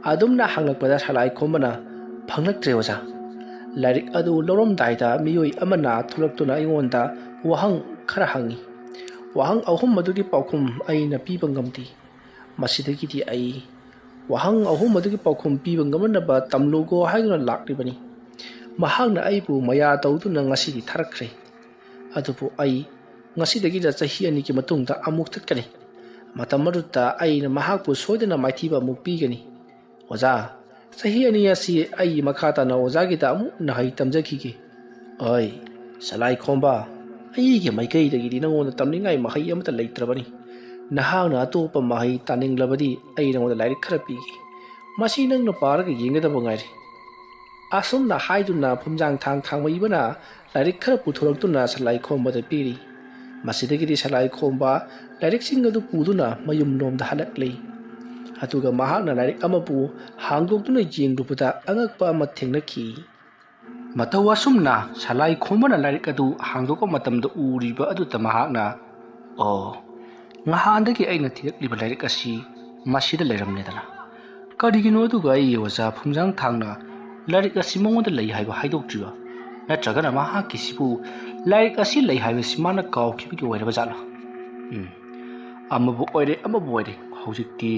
ꯑꯗꯨꯝꯅ ꯍꯪꯂꯛꯄꯗ ꯁꯂꯥꯏ ꯈꯣꯝꯕꯅ, "ꯐꯪꯂꯛꯇ꯭ꯔꯦ ꯑꯣꯖꯥ꯫ ꯂꯥꯏꯔꯤꯛ ꯑꯗꯨ ꯂꯧꯔꯝꯗꯥꯏꯗ ꯃꯤꯑꯣꯏ ꯑꯃꯅ ꯊꯣꯛꯂꯛꯇꯨꯅ ꯑꯩꯉꯣꯟꯗ ꯋꯥꯍꯪ ꯈꯔ ꯍꯪꯉꯤ꯫ ꯋꯥꯍꯪ ꯑꯍꯨꯝ ꯑꯗꯨꯒꯤ ꯄꯥꯎꯈꯨꯝ ꯑꯩꯅ ꯄꯤꯕ ꯉꯝꯗꯦ꯫ ꯃꯁꯤꯗꯒꯤꯗꯤ ꯑꯩ ꯋꯥꯍꯪ ꯑꯍꯨꯝ ꯑꯗꯨꯒꯤ ꯄꯥꯎꯈꯨꯝ ꯄꯤꯕ ꯉꯝꯅꯅꯕ ꯇꯝꯂꯨꯀꯣ ꯍꯥꯏꯗꯨꯅ ꯂꯥꯛꯂꯤꯕꯅꯤ꯫ ꯃꯍꯥꯛꯅ ꯑꯩꯕꯨ ꯃꯌꯥ ꯇꯧꯗꯨꯅ ꯉꯁꯤꯗꯤ ꯊꯥꯔꯛꯈ꯭ꯔꯦ꯫ ꯑꯗꯨꯕꯨ ꯑꯩ ꯉꯁꯤꯗꯒꯤꯅ ꯆꯍꯤ ꯑꯅꯤꯒꯤ ꯃꯇꯨꯡꯗ ꯑꯃꯨꯛ ꯆꯠꯀꯅꯤ꯫ ꯃꯇꯝ ꯑꯗꯨꯗ ꯑꯩꯅ ꯃꯍꯥꯛꯄꯨ ꯁꯣꯏꯗꯅ ꯃꯥꯏꯊꯤꯕ ꯑꯃꯨꯛ ꯄꯤꯒꯅꯤ꯫ ꯑꯣꯖꯥ, ꯆꯍꯤ ꯑꯅꯤ ꯑꯁꯤ ꯑꯩꯒꯤ ꯃꯈꯥ ꯇꯥꯅ ꯑꯣꯖꯥꯒꯤꯗ ꯑꯃꯨꯛ ꯅꯍꯩ ꯇꯝꯖꯈꯤꯒꯦ"꯫ "ꯑꯩ, ꯁꯂꯥꯏ ꯈꯣꯝꯕ, ꯑꯩꯒꯤ ꯃꯥꯏꯀꯩꯗꯒꯤꯗꯤ ꯅꯉꯣꯟꯗ ꯇꯝꯅꯤꯡꯉꯥꯏ ꯃꯍꯩ ꯑꯃꯠꯇ ꯂꯩꯇ꯭ꯔꯕꯅꯤ꯫ ꯅꯍꯥꯛꯅ ꯑꯇꯣꯞꯄ ꯃꯍꯩ ꯇꯥꯅꯤꯡꯂꯕꯗꯤ ꯑꯩ ꯅꯉꯣꯟꯗ ꯂꯥꯏꯔꯤꯛ ꯈꯔ ꯄꯤꯒꯦ꯫ ꯃꯁꯤ ꯅꯪꯅ ꯄꯥꯔꯒ ꯌꯦꯡꯒꯗꯕ ꯉꯥꯏꯔꯦ"꯫ ꯑꯁꯨꯝꯅ ꯍꯥꯏꯗꯨꯅ ꯐꯨꯝꯖꯥꯡꯊꯥꯡ ꯊꯥꯡꯃꯩꯕꯅ ꯂꯥꯏꯔꯤꯛ ꯈꯔ ꯄꯨꯊꯣꯔꯛꯇꯨꯅ ꯁꯂꯥꯏ ꯈꯣꯝꯕꯗ ꯄꯤꯔꯤ꯫ ꯃꯁꯤꯗꯒꯤꯗꯤ ꯁꯂꯥꯏ ꯈꯣꯝꯕ ꯂꯥꯏꯔꯤꯛꯁꯤꯡ ꯑꯗꯨ ꯄꯨꯗꯨꯅ ꯃꯌꯨꯝꯂꯣꯝꯗ ꯍꯜꯂꯛꯂꯤ꯫ ꯑꯗꯨꯒ ꯃꯍꯥꯛꯅ ꯂꯥꯏꯔꯤꯛ ꯑꯃꯕꯨ ꯍꯥꯡꯗꯣꯛꯇꯨꯅ ꯌꯦꯡꯂꯨꯕꯗ ꯑꯉꯛꯄ ꯑꯃ ꯊꯦꯡꯅꯈꯤ꯫ ꯃꯇꯧ ꯑꯁꯨꯝꯅ ꯁꯂꯥꯏ ꯈꯣꯝꯕꯅ ꯂꯥꯏꯔꯤꯛ ꯑꯗꯨ ꯍꯥꯡꯗꯣꯛꯄ ꯃꯇꯝꯗ ꯎꯔꯤꯕ ꯑꯗꯨꯗ ꯃꯍꯥꯛꯅ, "ꯑꯣ, ꯉꯍꯥꯟꯗꯒꯤ ꯑꯩꯅ ꯊꯤꯔꯛꯂꯤꯕ ꯂꯥꯏꯔꯤꯛ ꯑꯁꯤ ꯃꯁꯤꯗ ꯂꯩꯔꯝꯂꯦꯗꯅ꯫ ꯀꯔꯤꯒꯤꯅꯣ ꯑꯗꯨꯒ ꯑꯩꯒꯤ ꯑꯣꯖꯥ ꯐꯨꯝꯖꯥꯡ ꯊꯥꯡꯅ ꯂꯥꯏꯔꯤꯛ ꯑꯁꯤ ꯃꯉꯣꯟꯗ ꯂꯩ ꯍꯥꯏꯕ ꯍꯥꯏꯗꯣꯛꯇ꯭ꯔꯤꯕ? ꯅꯠꯇ꯭ꯔꯒꯅ ꯃꯍꯥꯛꯀꯤꯁꯤꯕꯨ ꯂꯥꯏꯔꯤꯛ ꯑꯁꯤ ꯂꯩ ꯍꯥꯏꯕꯁꯤ ꯃꯥꯅ ꯀꯥꯎꯈꯤꯕꯒꯤ ꯑꯣꯏꯔꯕ ꯖꯥꯠꯂꯥ? ꯎꯝ, ꯑꯃꯕꯨ ꯑꯣꯏꯔꯦ, ꯑꯃꯕꯨ ꯑꯣꯏꯔꯦ, ꯍꯧꯖꯤꯛꯇꯤ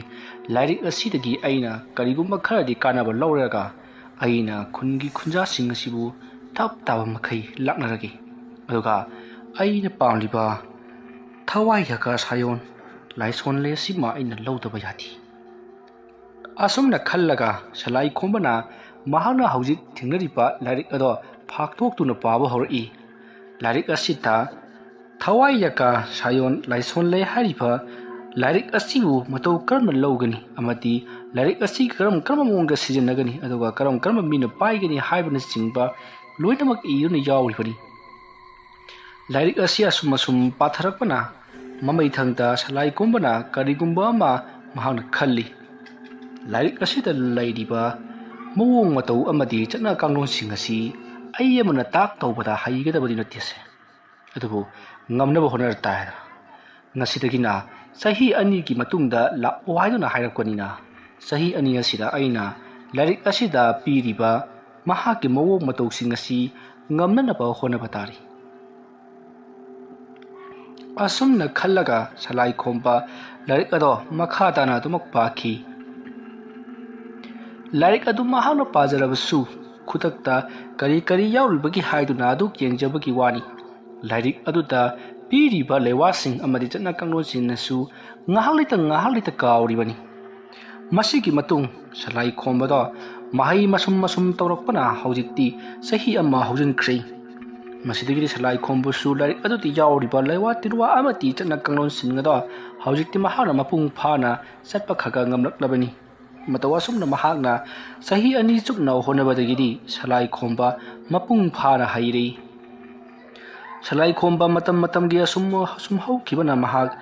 ꯂꯥꯏꯔꯤꯛ ꯑꯁꯤꯗꯒꯤ ꯑꯩꯅ ꯀꯔꯤꯒꯨꯝꯕ ꯈꯔꯗꯤ ꯀꯥꯟꯅꯕ ꯂꯧꯔꯒ ꯑꯩꯅ ꯈꯨꯟꯒꯤ ꯈꯨꯟꯖꯥꯁꯤꯡ ꯑꯁꯤꯕꯨ ꯊꯞ ꯇꯥꯕ ꯃꯈꯩ ꯂꯥꯛꯅꯔꯒꯦ꯫ ꯑꯗꯨꯒ ꯑꯩꯅ ꯄꯥꯝꯂꯤꯕ ꯊꯋꯥꯏ ꯌꯥꯀꯥ ꯁꯥꯌꯣꯟ ꯂꯥꯏꯁꯣꯟꯂꯦ ꯑꯁꯤꯃ ꯑꯩꯅ ꯂꯧꯗꯕ ꯌꯥꯗꯦ"꯫ ꯑꯁꯨꯝꯅ ꯈꯜꯂꯒ ꯁꯂꯥꯏ ꯈꯣꯝꯕꯅ ꯃꯍꯥꯛꯅ ꯍꯧꯖꯤꯛ ꯊꯦꯡꯅꯔꯤꯕ ꯂꯥꯏꯔꯤꯛ ꯑꯗꯣ ꯐꯥꯛꯇꯣꯛꯇꯨꯅ ꯄꯥꯕ ꯍꯧꯔꯛꯏ꯫ ꯂꯥꯏꯔꯤꯛ ꯑꯁꯤꯗ ꯊꯋꯥꯏ ꯌꯥꯀꯥ ꯁꯥꯌꯣꯟ ꯂꯥꯏꯁꯣꯟꯂꯦ ꯍꯥꯏꯔꯤꯕ ꯂꯥꯏꯔꯤꯛ ꯑꯁꯤꯕꯨ ꯃꯇꯧ ꯀꯔꯝꯅ ꯂꯧꯒꯅꯤ ꯑꯃꯗꯤ ꯂꯥꯏꯔꯤꯛ ꯑꯁꯤ ꯀꯔꯝ ꯀꯔꯝꯕ ꯃꯑꯣꯡꯗ ꯁꯤꯖꯤꯟꯅꯒꯅꯤ ꯑꯗꯨꯒ ꯀꯔꯝ ꯀꯔꯝꯕ ꯃꯤꯅ ꯄꯥꯏꯒꯅꯤ ꯍꯥꯏꯕꯅꯆꯤꯡꯕ ꯂꯣꯏꯅꯃꯛ ꯏꯗꯨꯅ ꯌꯥꯎꯔꯤꯕꯅꯤ꯫ ꯂꯥꯏꯔꯤꯛ ꯑꯁꯤ ꯑꯁꯨꯝ ꯑꯁꯨꯝ ꯄꯥꯊꯔꯛꯄꯅ ꯃꯃꯩꯊꯪꯗ ꯁꯂꯥꯏ ꯈꯣꯝꯕꯅ ꯀꯔꯤꯒꯨꯝꯕ ꯑꯃ ꯃꯍꯥꯛꯅ ꯈꯜꯂꯤ꯫ ꯂꯥꯏꯔꯤꯛ ꯑꯁꯤꯗ ꯂꯩꯔꯤꯕ ꯃꯑꯣꯡ ꯃꯇꯧ ꯑꯃꯗꯤ ꯆꯠꯅ ꯀꯥꯡꯂꯣꯟꯁꯤꯡ ꯑꯁꯤ ꯑꯩ ꯑꯃꯅ ꯇꯥꯛ ꯇꯧꯕꯗ ꯍꯩꯒꯗꯕꯗꯤ ꯅꯠꯇꯦꯁꯦ꯫ ꯑꯗꯨꯕꯨ ꯉꯝꯅꯕ ꯍꯣꯠꯅꯔ ꯇꯥꯏ꯫ ꯉꯁꯤꯗꯒꯤꯅ ꯆꯍꯤ ꯑꯅꯤꯒꯤ ꯃꯇꯨꯡꯗ ꯂꯥꯛꯑꯣ ꯍꯥꯏꯗꯨꯅ ꯍꯥꯏꯔꯛꯄꯅꯤꯅ, ꯆꯍꯤ ꯑꯅꯤ ꯑꯁꯤꯗ ꯑꯩꯅ ꯂꯥꯏꯔꯤꯛ ꯑꯁꯤꯗ ꯄꯤꯔꯤꯕ ꯃꯍꯥꯛꯀꯤ ꯃꯑꯣꯡ ꯃꯇꯧꯁꯤꯡ ꯑꯁꯤ ꯉꯝꯅꯅꯕ ꯍꯣꯠꯅꯕ ꯇꯥꯔꯤ꯫ ꯑꯁꯨꯝꯅ ꯈꯜꯂꯒ ꯁꯂꯥꯏ ꯈꯣꯝꯕ ꯂꯥꯏꯔꯤꯛ ꯑꯗꯣ ꯃꯈꯥ ꯇꯥꯅ ꯑꯗꯨꯃꯛ ꯄꯥꯈꯤ꯫ ꯂꯥꯏꯔꯤꯛ ꯑꯗꯨ ꯃꯍꯥꯛꯅ ꯄꯥꯖꯔꯕꯁꯨ ꯈꯨꯗꯛꯇ ꯀꯔꯤ ꯀꯔꯤ ꯌꯥꯎꯔꯤꯕꯒꯦ ꯍꯥꯏꯗꯨꯅ ꯑꯗꯨ ꯌꯦꯡꯖꯕꯒꯤ ꯋꯥꯅꯤ꯫ ꯂꯥꯏꯔꯤꯛ ꯑꯗꯨꯗ ꯄꯤꯔꯤꯕ ꯂꯩꯋꯥꯁꯤꯡ ꯑꯃꯗꯤ ꯆꯠꯅ ꯀꯥꯡꯂꯣꯟꯁꯤꯡꯅꯁꯨ ꯉꯥꯏꯍꯥꯛ ꯂꯩꯇ ꯉꯥꯏꯍꯥꯛ ꯂꯩꯇ ꯀꯥꯎꯔꯤꯕꯅꯤ꯫ ꯃꯁꯤꯒꯤ ꯃꯇꯨꯡ ꯁꯂꯥꯏ ꯈꯣꯝꯕꯗꯣ ꯃꯍꯩ ꯃꯁꯨꯝ ꯃꯁꯨꯝ ꯇꯧꯔꯛꯄꯅ ꯍꯧꯖꯤꯛꯇꯤ ꯆꯍꯤ ꯑꯃ ꯍꯧꯖꯤꯟꯈ꯭ꯔꯦ꯫ ꯃꯁꯤꯗꯒꯤꯗꯤ ꯁꯂꯥꯏ ꯈꯣꯝꯕꯁꯨ ꯂꯥꯏꯔꯤꯛ ꯑꯗꯨꯗ ꯌꯥꯎꯔꯤꯕ ꯂꯩꯋꯥ ꯇꯤꯟꯋꯥ ꯑꯃꯗꯤ ꯆꯠꯅ ꯀꯥꯡꯂꯣꯟꯁꯤꯡ ꯑꯗꯣ ꯍꯧꯖꯤꯛꯇꯤ ꯃꯍꯥꯛꯅ ꯃꯄꯨꯡ ꯐꯥꯅ ꯆꯠꯄ ꯈꯔ ꯈꯔ ꯉꯝꯂꯛꯂꯕꯅꯤ꯫ ꯃꯇꯧ ꯑꯁꯨꯝꯅ ꯃꯍꯥꯛꯅ ꯆꯍꯤ ꯑꯅꯤ ꯆꯨꯞꯅ ꯍꯣꯠꯅꯕꯗꯒꯤꯗꯤ ꯁꯂꯥꯏ ꯈꯣꯝꯕ ꯃꯄꯨꯡ ꯐꯥꯅ ꯍꯩꯔꯦ꯫ ꯁꯂꯥꯏ ꯈꯣꯝꯕ ꯃꯇꯝ ꯃꯇꯝꯒꯤ ꯑꯁꯨꯝ ꯑꯁꯨꯝ ꯍꯧꯈꯤꯕꯅ ꯃꯍꯥꯛ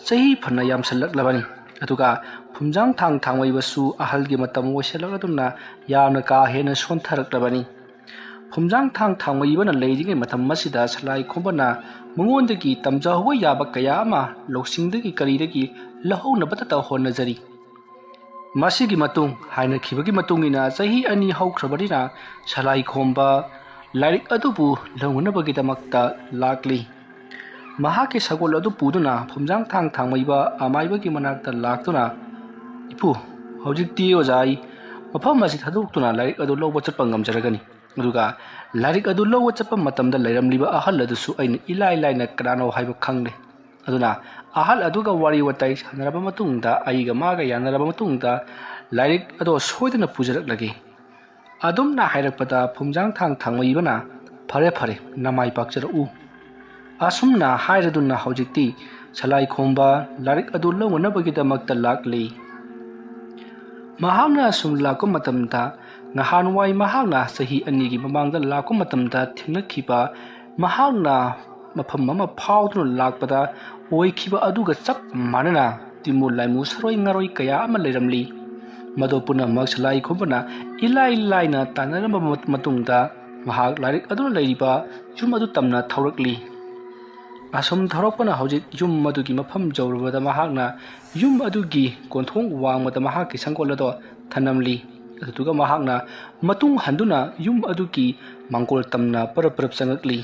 ꯆꯍꯤ ꯐꯅ ꯌꯥꯝꯁꯜꯂꯛꯂꯕꯅꯤ꯫ ꯑꯗꯨꯒ ꯐꯨꯝꯖꯥꯡ ꯊꯥꯡ ꯊꯥꯡꯃꯩꯕꯁꯨ ꯑꯍꯜꯒꯤ ꯃꯇꯝ ꯑꯣꯏꯁꯜꯂꯛꯂꯗꯨꯅ ꯌꯥꯝꯅ ꯀꯥ ꯍꯦꯟꯅ ꯁꯣꯟꯊꯔꯛꯂꯕꯅꯤ꯫ ꯐꯨꯝꯖꯥꯡ ꯊꯥꯡ ꯊꯥꯡꯃꯩꯕꯅ ꯂꯩꯔꯤꯉꯩ ꯃꯇꯝ ꯑꯁꯤꯗ ꯁꯂꯥꯏ ꯈꯣꯝꯕꯅ ꯃꯉꯣꯟꯗꯒꯤ ꯇꯝꯖꯍꯧꯕ ꯌꯥꯕ ꯀꯌꯥ ꯑꯃ ꯂꯧꯁꯤꯡꯗꯒꯤ ꯀꯔꯤꯗꯒꯤ ꯂꯧꯍꯧꯅꯕꯇ ꯍꯣꯠꯅꯖꯔꯤ꯫ ꯃꯁꯤꯒꯤ ꯃꯇꯨꯡ ꯍꯥꯏꯅꯈꯤꯕꯒꯤ ꯃꯇꯨꯡ ꯏꯟꯅ ꯆꯍꯤ ꯑꯅꯤ ꯍꯧꯈ꯭ꯔꯕꯅꯤꯅ ꯁꯂꯥꯏ ꯈꯣꯝꯕ ꯂꯥꯏꯔꯤꯛ ꯑꯗꯨꯕꯨ ꯂꯧꯅꯅꯕꯒꯤꯗꯃꯛꯇ ꯂꯥꯛꯂꯤ꯫ ꯃꯍꯥꯛꯀꯤ ꯁꯒꯣꯜ ꯑꯗꯨ ꯄꯨꯗꯨꯅ ꯐꯨꯝꯖꯥꯡ ꯊꯥꯡ ꯊꯥꯡꯃꯩꯕ ꯑꯃꯥꯏꯕꯒꯤ ꯃꯅꯥꯛꯇ ꯂꯥꯛꯇꯨꯅ, "ꯏꯄꯨ, ꯍꯧꯖꯤꯛꯇꯤ ꯑꯣꯖꯥ ꯑꯩ ꯃꯐꯝ ꯑꯁꯤ ꯊꯥꯗꯣꯛꯇꯨꯅ ꯂꯥꯏꯔꯤꯛ ꯑꯗꯨ ꯂꯧꯕ ꯆꯠꯄ ꯉꯝꯖꯔꯒꯅꯤ꯫ ꯑꯗꯨꯒ ꯂꯥꯏꯔꯤꯛ ꯑꯗꯨ ꯂꯧꯕ ꯆꯠꯄ ꯃꯇꯝꯗ ꯂꯩꯔꯝꯂꯤꯕ ꯑꯍꯜ ꯑꯗꯨꯁꯨ ꯑꯩꯅ ꯏꯂꯥꯏ ꯂꯥꯏꯅ ꯀꯅꯥꯅꯣ ꯍꯥꯏꯕ ꯈꯪꯂꯦ꯫ ꯑꯗꯨꯅ ꯑꯍꯜ ꯑꯗꯨꯒ ꯋꯥꯔꯤ ꯋꯥꯇꯥꯏ ꯁꯥꯟꯅꯔꯕ ꯃꯇꯨꯡꯗ, ꯑꯩꯒ ꯃꯥꯒ ꯌꯥꯅꯔꯕ ꯃꯇꯨꯡꯗ ꯂꯥꯏꯔꯤꯛ ꯑꯗꯣ ꯁꯣꯏꯗꯅ ꯄꯨꯖꯔꯛꯂꯒꯦ꯫" ꯑꯗꯨꯝꯅ ꯍꯥꯏꯔꯛꯄꯗ ꯐꯨꯝꯖꯥꯡ ꯊꯥꯡ ꯊꯥꯡꯃꯩꯕꯅ, "ꯐꯔꯦ ꯐꯔꯦ, ꯅꯃꯥꯏ ꯄꯥꯛꯆꯔꯛꯎ꯫" ꯑꯁꯨꯝꯅ ꯍꯥꯏꯔꯗꯨꯅ ꯍꯧꯖꯤꯛꯇꯤ ꯁꯂꯥꯏ ꯈꯣꯝꯕ ꯂꯥꯏꯔꯤꯛ ꯑꯗꯨ ꯂꯧꯅꯅꯕꯒꯤꯗꯃꯛꯇ ꯂꯥꯛꯂꯤ꯫ ꯃꯍꯥꯛꯅ ꯑꯁꯨꯝ ꯂꯥꯛꯄ ꯃꯇꯝꯗ, ꯉꯍꯥꯟꯋꯥꯏ ꯃꯍꯥꯛꯅ ꯆꯍꯤ ꯑꯅꯤꯒꯤ ꯃꯃꯥꯡꯗ ꯂꯥꯛꯄ ꯃꯇꯝꯗ ꯊꯦꯡꯅꯈꯤꯕ, ꯃꯍꯥꯛꯅ ꯃꯐꯝ ꯑꯃ ꯐꯥꯎꯗꯨꯅ ꯂꯥꯛꯄꯗ ꯑꯣꯏꯈꯤꯕ ꯑꯗꯨꯒ ꯆꯞ ꯃꯥꯟꯅꯅ ꯇꯤꯃꯨ ꯂꯥꯏꯃꯨ ꯁꯔꯣꯏ ꯉꯥꯔꯣꯏ ꯀꯌꯥ ꯑꯃ ꯂꯩꯔꯝꯂꯤ꯫ ꯃꯗꯨ ꯄꯨꯝꯅꯃꯛ ꯁꯂꯥꯏ ꯈꯣꯝꯕꯅ ꯏꯂꯥꯏ ꯂꯥꯏꯅ ꯇꯥꯟꯅꯔꯝꯕ ꯃ-, ꯃꯇꯨꯡꯗ ꯃꯍꯥꯛ ꯂꯥꯏꯔꯤꯛ ꯑꯗꯨꯅ ꯂꯩꯔꯤꯕ ꯌꯨꯝ ꯑꯗꯨ ꯇꯝꯅ ꯊꯧꯔꯛꯂꯤ꯫ ꯑꯁꯨꯝ ꯊꯧꯔꯛꯄꯅ ꯍꯧꯖꯤꯛ ꯌꯨꯝ ꯑꯗꯨꯒꯤ ꯃꯐꯝ ꯌꯧꯔꯕꯗ ꯃꯍꯥꯛꯅ ꯌꯨꯝ ꯑꯗꯨꯒꯤ ꯀꯣꯟꯊꯣꯡ ꯋꯥꯡꯃꯗ ꯃꯍꯥꯛꯀꯤ ꯁꯪꯒꯣꯜ ꯑꯗꯣ ꯊꯅꯝꯂꯤ꯫ ꯑꯗꯨꯗꯨꯒ ꯃꯍꯥꯛꯅ ꯃꯇꯨꯡ ꯍꯟꯗꯨꯅ ꯌꯨꯝ ꯑꯗꯨꯒꯤ ꯃꯥꯡꯒꯣꯜ ꯇꯝꯅ ꯄꯔꯞ ꯄꯔꯞ ꯆꯪꯉꯛꯂꯤ꯫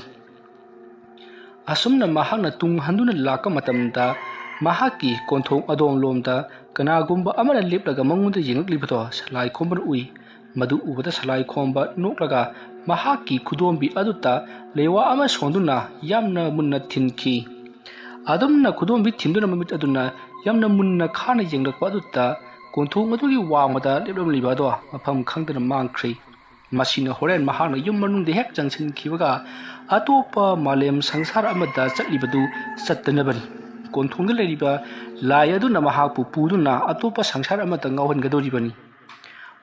ꯑꯁꯨꯝꯅ ꯃꯍꯥꯛꯅ ꯇꯨꯡ ꯍꯟꯗꯨꯅ ꯂꯥꯛꯄ ꯃꯇꯝꯗ ꯃꯍꯥꯛꯀꯤ ꯀꯣꯟꯊꯣꯡ ꯑꯗꯣꯝꯂꯣꯝꯗ ꯀꯅꯥꯒꯨꯝꯕ ꯑꯃꯅ ꯂꯦꯞꯂꯒ ꯃꯉꯣꯟꯗ ꯌꯦꯡꯂꯛꯂꯤꯕꯗꯣ ꯁꯂꯥꯏ ꯈꯣꯝꯕꯅ ꯎꯏ꯫ ꯃꯗꯨ ꯎꯕꯗ ꯁꯂꯥꯏ ꯈꯣꯝꯕ ꯅꯣꯛꯂꯒ ꯃꯍꯥꯛꯀꯤ ꯈꯨꯗꯣꯝꯕꯤ ꯑꯗꯨꯗ ꯂꯩꯋꯥ ꯑꯃ ꯁꯣꯟꯗꯨꯅ ꯌꯥꯝꯅ ꯃꯨꯟꯅ ꯊꯤꯟꯈꯤ꯫ ꯑꯗꯨꯝꯅ ꯈꯨꯗꯣꯝꯕꯤ ꯊꯤꯟꯗꯨꯅ ꯃꯃꯤꯠ ꯑꯗꯨꯅ ꯌꯥꯝꯅ ꯃꯨꯟꯅ ꯈꯥꯅ ꯌꯦꯡꯂꯛꯄ ꯑꯗꯨꯗ ꯀꯣꯟꯊꯣꯡ ꯑꯗꯨꯒꯤ ꯋꯥꯡꯃꯗ ꯂꯦꯞꯂꯝꯂꯤꯕ ꯑꯗꯣ ꯃꯐꯝ ꯈꯪꯗꯅ ꯃꯥꯡꯈ꯭ꯔꯦ꯫ ꯃꯁꯤꯅ ꯍꯣꯔꯦꯟ ꯃꯍꯥꯛꯅ ꯌꯨꯝ ꯃꯅꯨꯡꯗ ꯍꯦꯛ ꯆꯪꯁꯤꯟꯈꯤꯕꯒ ꯑꯇꯣꯞꯄ ꯃꯥꯂꯦꯝ ꯁꯪꯁꯥꯔ ꯑꯃꯗ ꯆꯠꯂꯤꯕꯗꯨ ꯆꯠꯇꯅꯕꯅꯤ꯫ ꯀꯣꯟꯊꯣꯡꯗ ꯂꯩꯔꯤꯕ ꯂꯥꯏ ꯑꯗꯨꯅ ꯃꯍꯥꯛꯄꯨ ꯄꯨꯗꯨꯅ ꯑꯇꯣꯞꯄ ꯁꯪꯁꯥꯔ ꯑꯃꯗ ꯉꯥꯎꯍꯟꯒꯗꯧꯔꯤꯕꯅꯤ꯫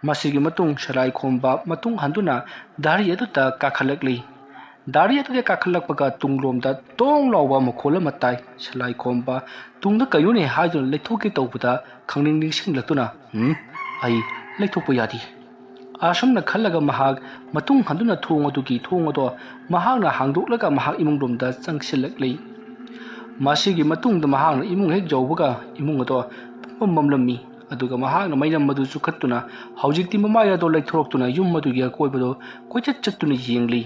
ꯃꯁꯤꯒꯤ ꯃꯇꯨꯡ ꯁꯂꯥꯏ ꯈꯣꯝꯕ ꯃꯇꯨꯡ ꯍꯟꯗꯨꯅ ꯙꯥꯔꯤ ꯑꯗꯨꯗ ꯀꯥꯈꯠꯂꯛꯂꯤ꯫ ꯗꯥꯔꯤ ꯑꯗꯨꯗ ꯀꯥꯈꯠꯂꯛꯄꯒ ꯇꯨꯡꯂꯣꯝꯗ ꯇꯣꯡ ꯂꯥꯎꯕ ꯃꯈꯣꯜ ꯑꯃ ꯇꯥꯏ꯫ ꯁꯂꯥꯏ ꯈꯣꯝꯕ ꯇꯨꯡꯗ ꯀꯩꯅꯣꯅꯦ ꯍꯥꯏꯗꯨꯅ ꯂꯩꯊꯣꯛꯀꯦ ꯇꯧꯕꯗ ꯈꯪꯅꯤꯡ ꯅꯤꯡꯁꯤꯡꯂꯛꯇꯨꯅ, "ꯎꯝ, ꯑꯩ ꯂꯩꯊꯣꯛꯄ ꯌꯥꯗꯦ"꯫ ꯑꯁꯨꯝꯅ ꯈꯜꯂꯒ ꯃꯍꯥꯛ ꯃꯇꯨꯡ ꯍꯟꯗꯨꯅ ꯊꯣꯡ ꯑꯗꯨꯒꯤ ꯊꯣꯡ ꯑꯗꯣ ꯃꯍꯥꯛꯅ ꯍꯥꯡꯗꯣꯛꯂꯒ ꯃꯍꯥꯛ ꯏꯃꯨꯡꯂꯣꯝꯗ ꯆꯪꯁꯤꯜꯂꯛꯂꯤ꯫ ꯃꯁꯤꯒꯤ ꯃꯇꯨꯡꯗ ꯃꯍꯥꯛꯅ ꯏꯃꯨꯡ ꯍꯦꯛ ꯌꯧꯕꯒ ꯏꯃꯨꯡ ꯑꯗꯣ ꯄꯨꯝꯃꯝ ꯃꯝꯂꯝꯃꯤ꯫ ꯑꯗꯨꯒ ꯃꯍꯥꯛꯅ ꯃꯩꯅꯝ ꯑꯗꯨ ꯆꯨꯈꯠꯇꯨꯅ ꯍꯧꯖꯤꯛꯇꯤ ꯃꯃꯥꯏ ꯑꯗꯣ ꯂꯩꯊꯣꯔꯛꯇꯨꯅ ꯌꯨꯝ ꯑꯗꯨꯒꯤ ꯑꯀꯣꯏꯕꯗꯣ ꯀꯣꯏꯆꯠ ꯆꯠꯇꯨꯅ ꯌꯦꯡꯂꯤ꯫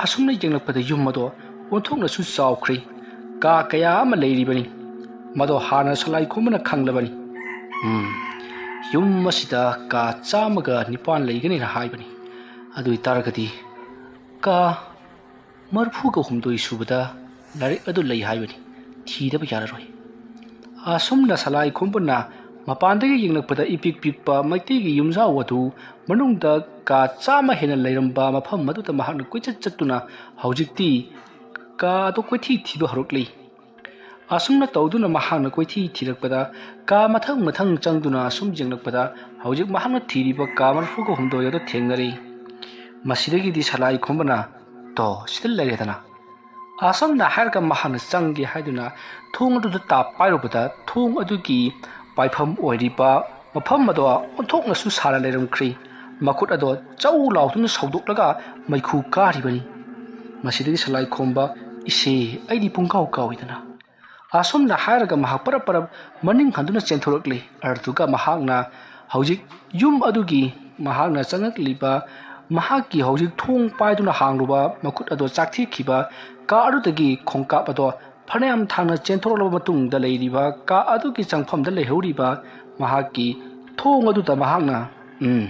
ꯑꯁꯨꯝꯅ ꯌꯦꯡꯂꯛꯄꯗ ꯌꯨꯝ ꯑꯗꯣ ꯑꯣꯟꯊꯣꯛꯅꯁꯨ ꯆꯥꯎꯈ꯭ꯔꯦ꯫ ꯀꯥ ꯀꯌꯥ ꯑꯃ ꯂꯩꯔꯤꯕꯅꯤ꯫ ꯃꯗꯣ ꯍꯥꯟꯅ ꯁꯂꯥꯏ ꯈꯣꯝꯕꯅ ꯈꯪꯂꯕꯅꯤ꯫ "ꯎꯝ, ꯌꯨꯝ ꯑꯁꯤꯗ ꯀꯥ ꯆꯥꯝꯃꯒ ꯅꯤꯄꯥꯟ ꯂꯩꯒꯅꯤꯅ ꯍꯥꯏꯕꯅꯤ꯫ ꯑꯗꯨ ꯑꯣꯏꯇꯥꯔꯒꯗꯤ ꯀꯥ ꯃꯔꯤꯐꯨꯒ ꯍꯨꯝꯗꯣꯏ ꯁꯨꯕꯗ ꯂꯥꯏꯔꯤꯛ ꯑꯗꯨ ꯂꯩ ꯍꯥꯏꯕꯅꯤ꯫ ꯊꯤꯗꯕ ꯌꯥꯔꯔꯣꯏ"꯫ ꯑꯁꯨꯝꯅ ꯁꯂꯥꯏ ꯈꯣꯝꯕꯅ ꯃꯄꯥꯟꯗꯒꯤ ꯌꯦꯡꯂꯛꯄꯗ ꯏꯄꯤꯛ ꯄꯤꯛꯄ ꯃꯩꯇꯩꯒꯤ ꯌꯨꯝꯖꯥꯎ ꯑꯗꯨ ꯃꯅꯨꯡꯗ ꯀꯥ ꯆꯥꯝꯃ ꯍꯦꯟꯅ ꯂꯩꯔꯝꯕ ꯃꯐꯝ ꯑꯗꯨꯗ ꯃꯍꯥꯛꯅ ꯀꯣꯏꯆꯠ ꯆꯠꯇꯨꯅ ꯍꯧꯖꯤꯛꯇꯤ ꯀꯥ ꯑꯗꯨ ꯀꯣꯏꯊꯤ ꯊꯤꯕ ꯍꯧꯔꯛꯂꯤ꯫ ꯑꯁꯨꯝꯅ ꯇꯧꯗꯨꯅ ꯃꯍꯥꯛꯅ ꯀꯣꯏꯊꯤ ꯊꯤꯔꯛꯄꯗ, ꯀꯥ ꯃꯊꯪ ꯃꯊꯪ ꯆꯪꯗꯨꯅ ꯑꯁꯨꯝ ꯌꯦꯡꯂꯛꯄꯗ, ꯍꯧꯖꯤꯛ ꯃꯍꯥꯛꯅ ꯊꯤꯔꯤꯕ ꯀꯥ ꯃꯔꯤꯐꯨꯒ ꯍꯨꯝꯗꯣꯏ ꯑꯗꯨ ꯊꯦꯡꯅꯔꯤ꯫ ꯃꯁꯤꯗꯒꯤꯗꯤ ꯁꯂꯥꯏ ꯈꯣꯝꯕꯅ, "ꯇꯣ, ꯁꯤꯗ ꯂꯩꯔꯦꯗꯅ"꯫ ꯑꯁꯨꯝꯅ ꯍꯥꯏꯔꯒ ꯃꯍꯥꯛꯅ ꯆꯪꯒꯦ ꯍꯥꯏꯗꯨꯅ ꯊꯣꯡ ꯑꯗꯨꯗ ꯇꯥꯞ ꯄꯥꯏꯔꯨꯕꯗ, ꯊꯣꯡ ꯑꯗꯨꯒꯤ ꯄꯥꯏꯐꯝ ꯑꯣꯏꯔꯤꯕ ꯃꯐꯝ ꯑꯗꯣ ꯑꯣꯟꯊꯣꯛꯅꯁꯨ ꯁꯥꯅ ꯂꯩꯔꯝꯈ꯭ꯔꯤ꯫ ꯃꯈꯨꯠ ꯑꯗꯣ ꯆꯧ ꯂꯥꯎꯗꯨꯅ ꯁꯧꯗꯣꯛꯂꯒ ꯃꯩꯈꯨ ꯀꯥꯔꯤꯕꯅꯤ꯫ ꯃꯁꯤꯗꯒꯤ ꯁꯂꯥꯏ ꯈꯣꯝꯕ, "ꯏꯁꯦ, ꯑꯩꯗꯤ ꯄꯨꯡꯀꯥꯎ ꯀꯥꯎꯏꯗꯅ"꯫ ꯑꯁꯨꯝꯅ ꯍꯥꯏꯔꯒ ꯃꯍꯥꯛ ꯄꯔꯞ ꯄꯔꯞ ꯃꯅꯤꯡ ꯍꯟꯗꯨꯅ ꯆꯦꯟꯊꯣꯔꯛꯂꯤ꯫ ꯑꯗꯨꯒ ꯃꯍꯥꯛꯅ ꯍꯧꯖꯤꯛ ꯌꯨꯝ ꯑꯗꯨꯒꯤ ꯃꯍꯥꯛꯅ ꯆꯪꯉꯛꯂꯤꯕ, ꯃꯍꯥꯛꯀꯤ ꯍꯧꯖꯤꯛ ꯊꯣꯡ ꯄꯥꯏꯗꯨꯅ ꯍꯥꯡꯂꯨꯕ ꯃꯈꯨꯠ ꯑꯗꯣ ꯆꯥꯛꯊꯦꯛꯈꯤꯕ ꯀꯥ ꯑꯗꯨꯗꯒꯤ ꯈꯣꯡꯀꯥꯞ ꯑꯗꯣ ꯐꯅꯌꯥꯝ ꯊꯥꯡꯅ ꯆꯦꯟꯊꯣꯔꯛꯂꯕ ꯃꯇꯨꯡꯗ ꯂꯩꯔꯤꯕ ꯀꯥ ꯑꯗꯨꯒꯤ ꯆꯪꯐꯝꯗ ꯂꯩꯍꯧꯔꯤꯕ ꯃꯍꯥꯛꯀꯤ ꯊꯣꯡ ꯑꯗꯨꯗ ꯃꯍꯥꯛꯅ, "ꯎꯝ,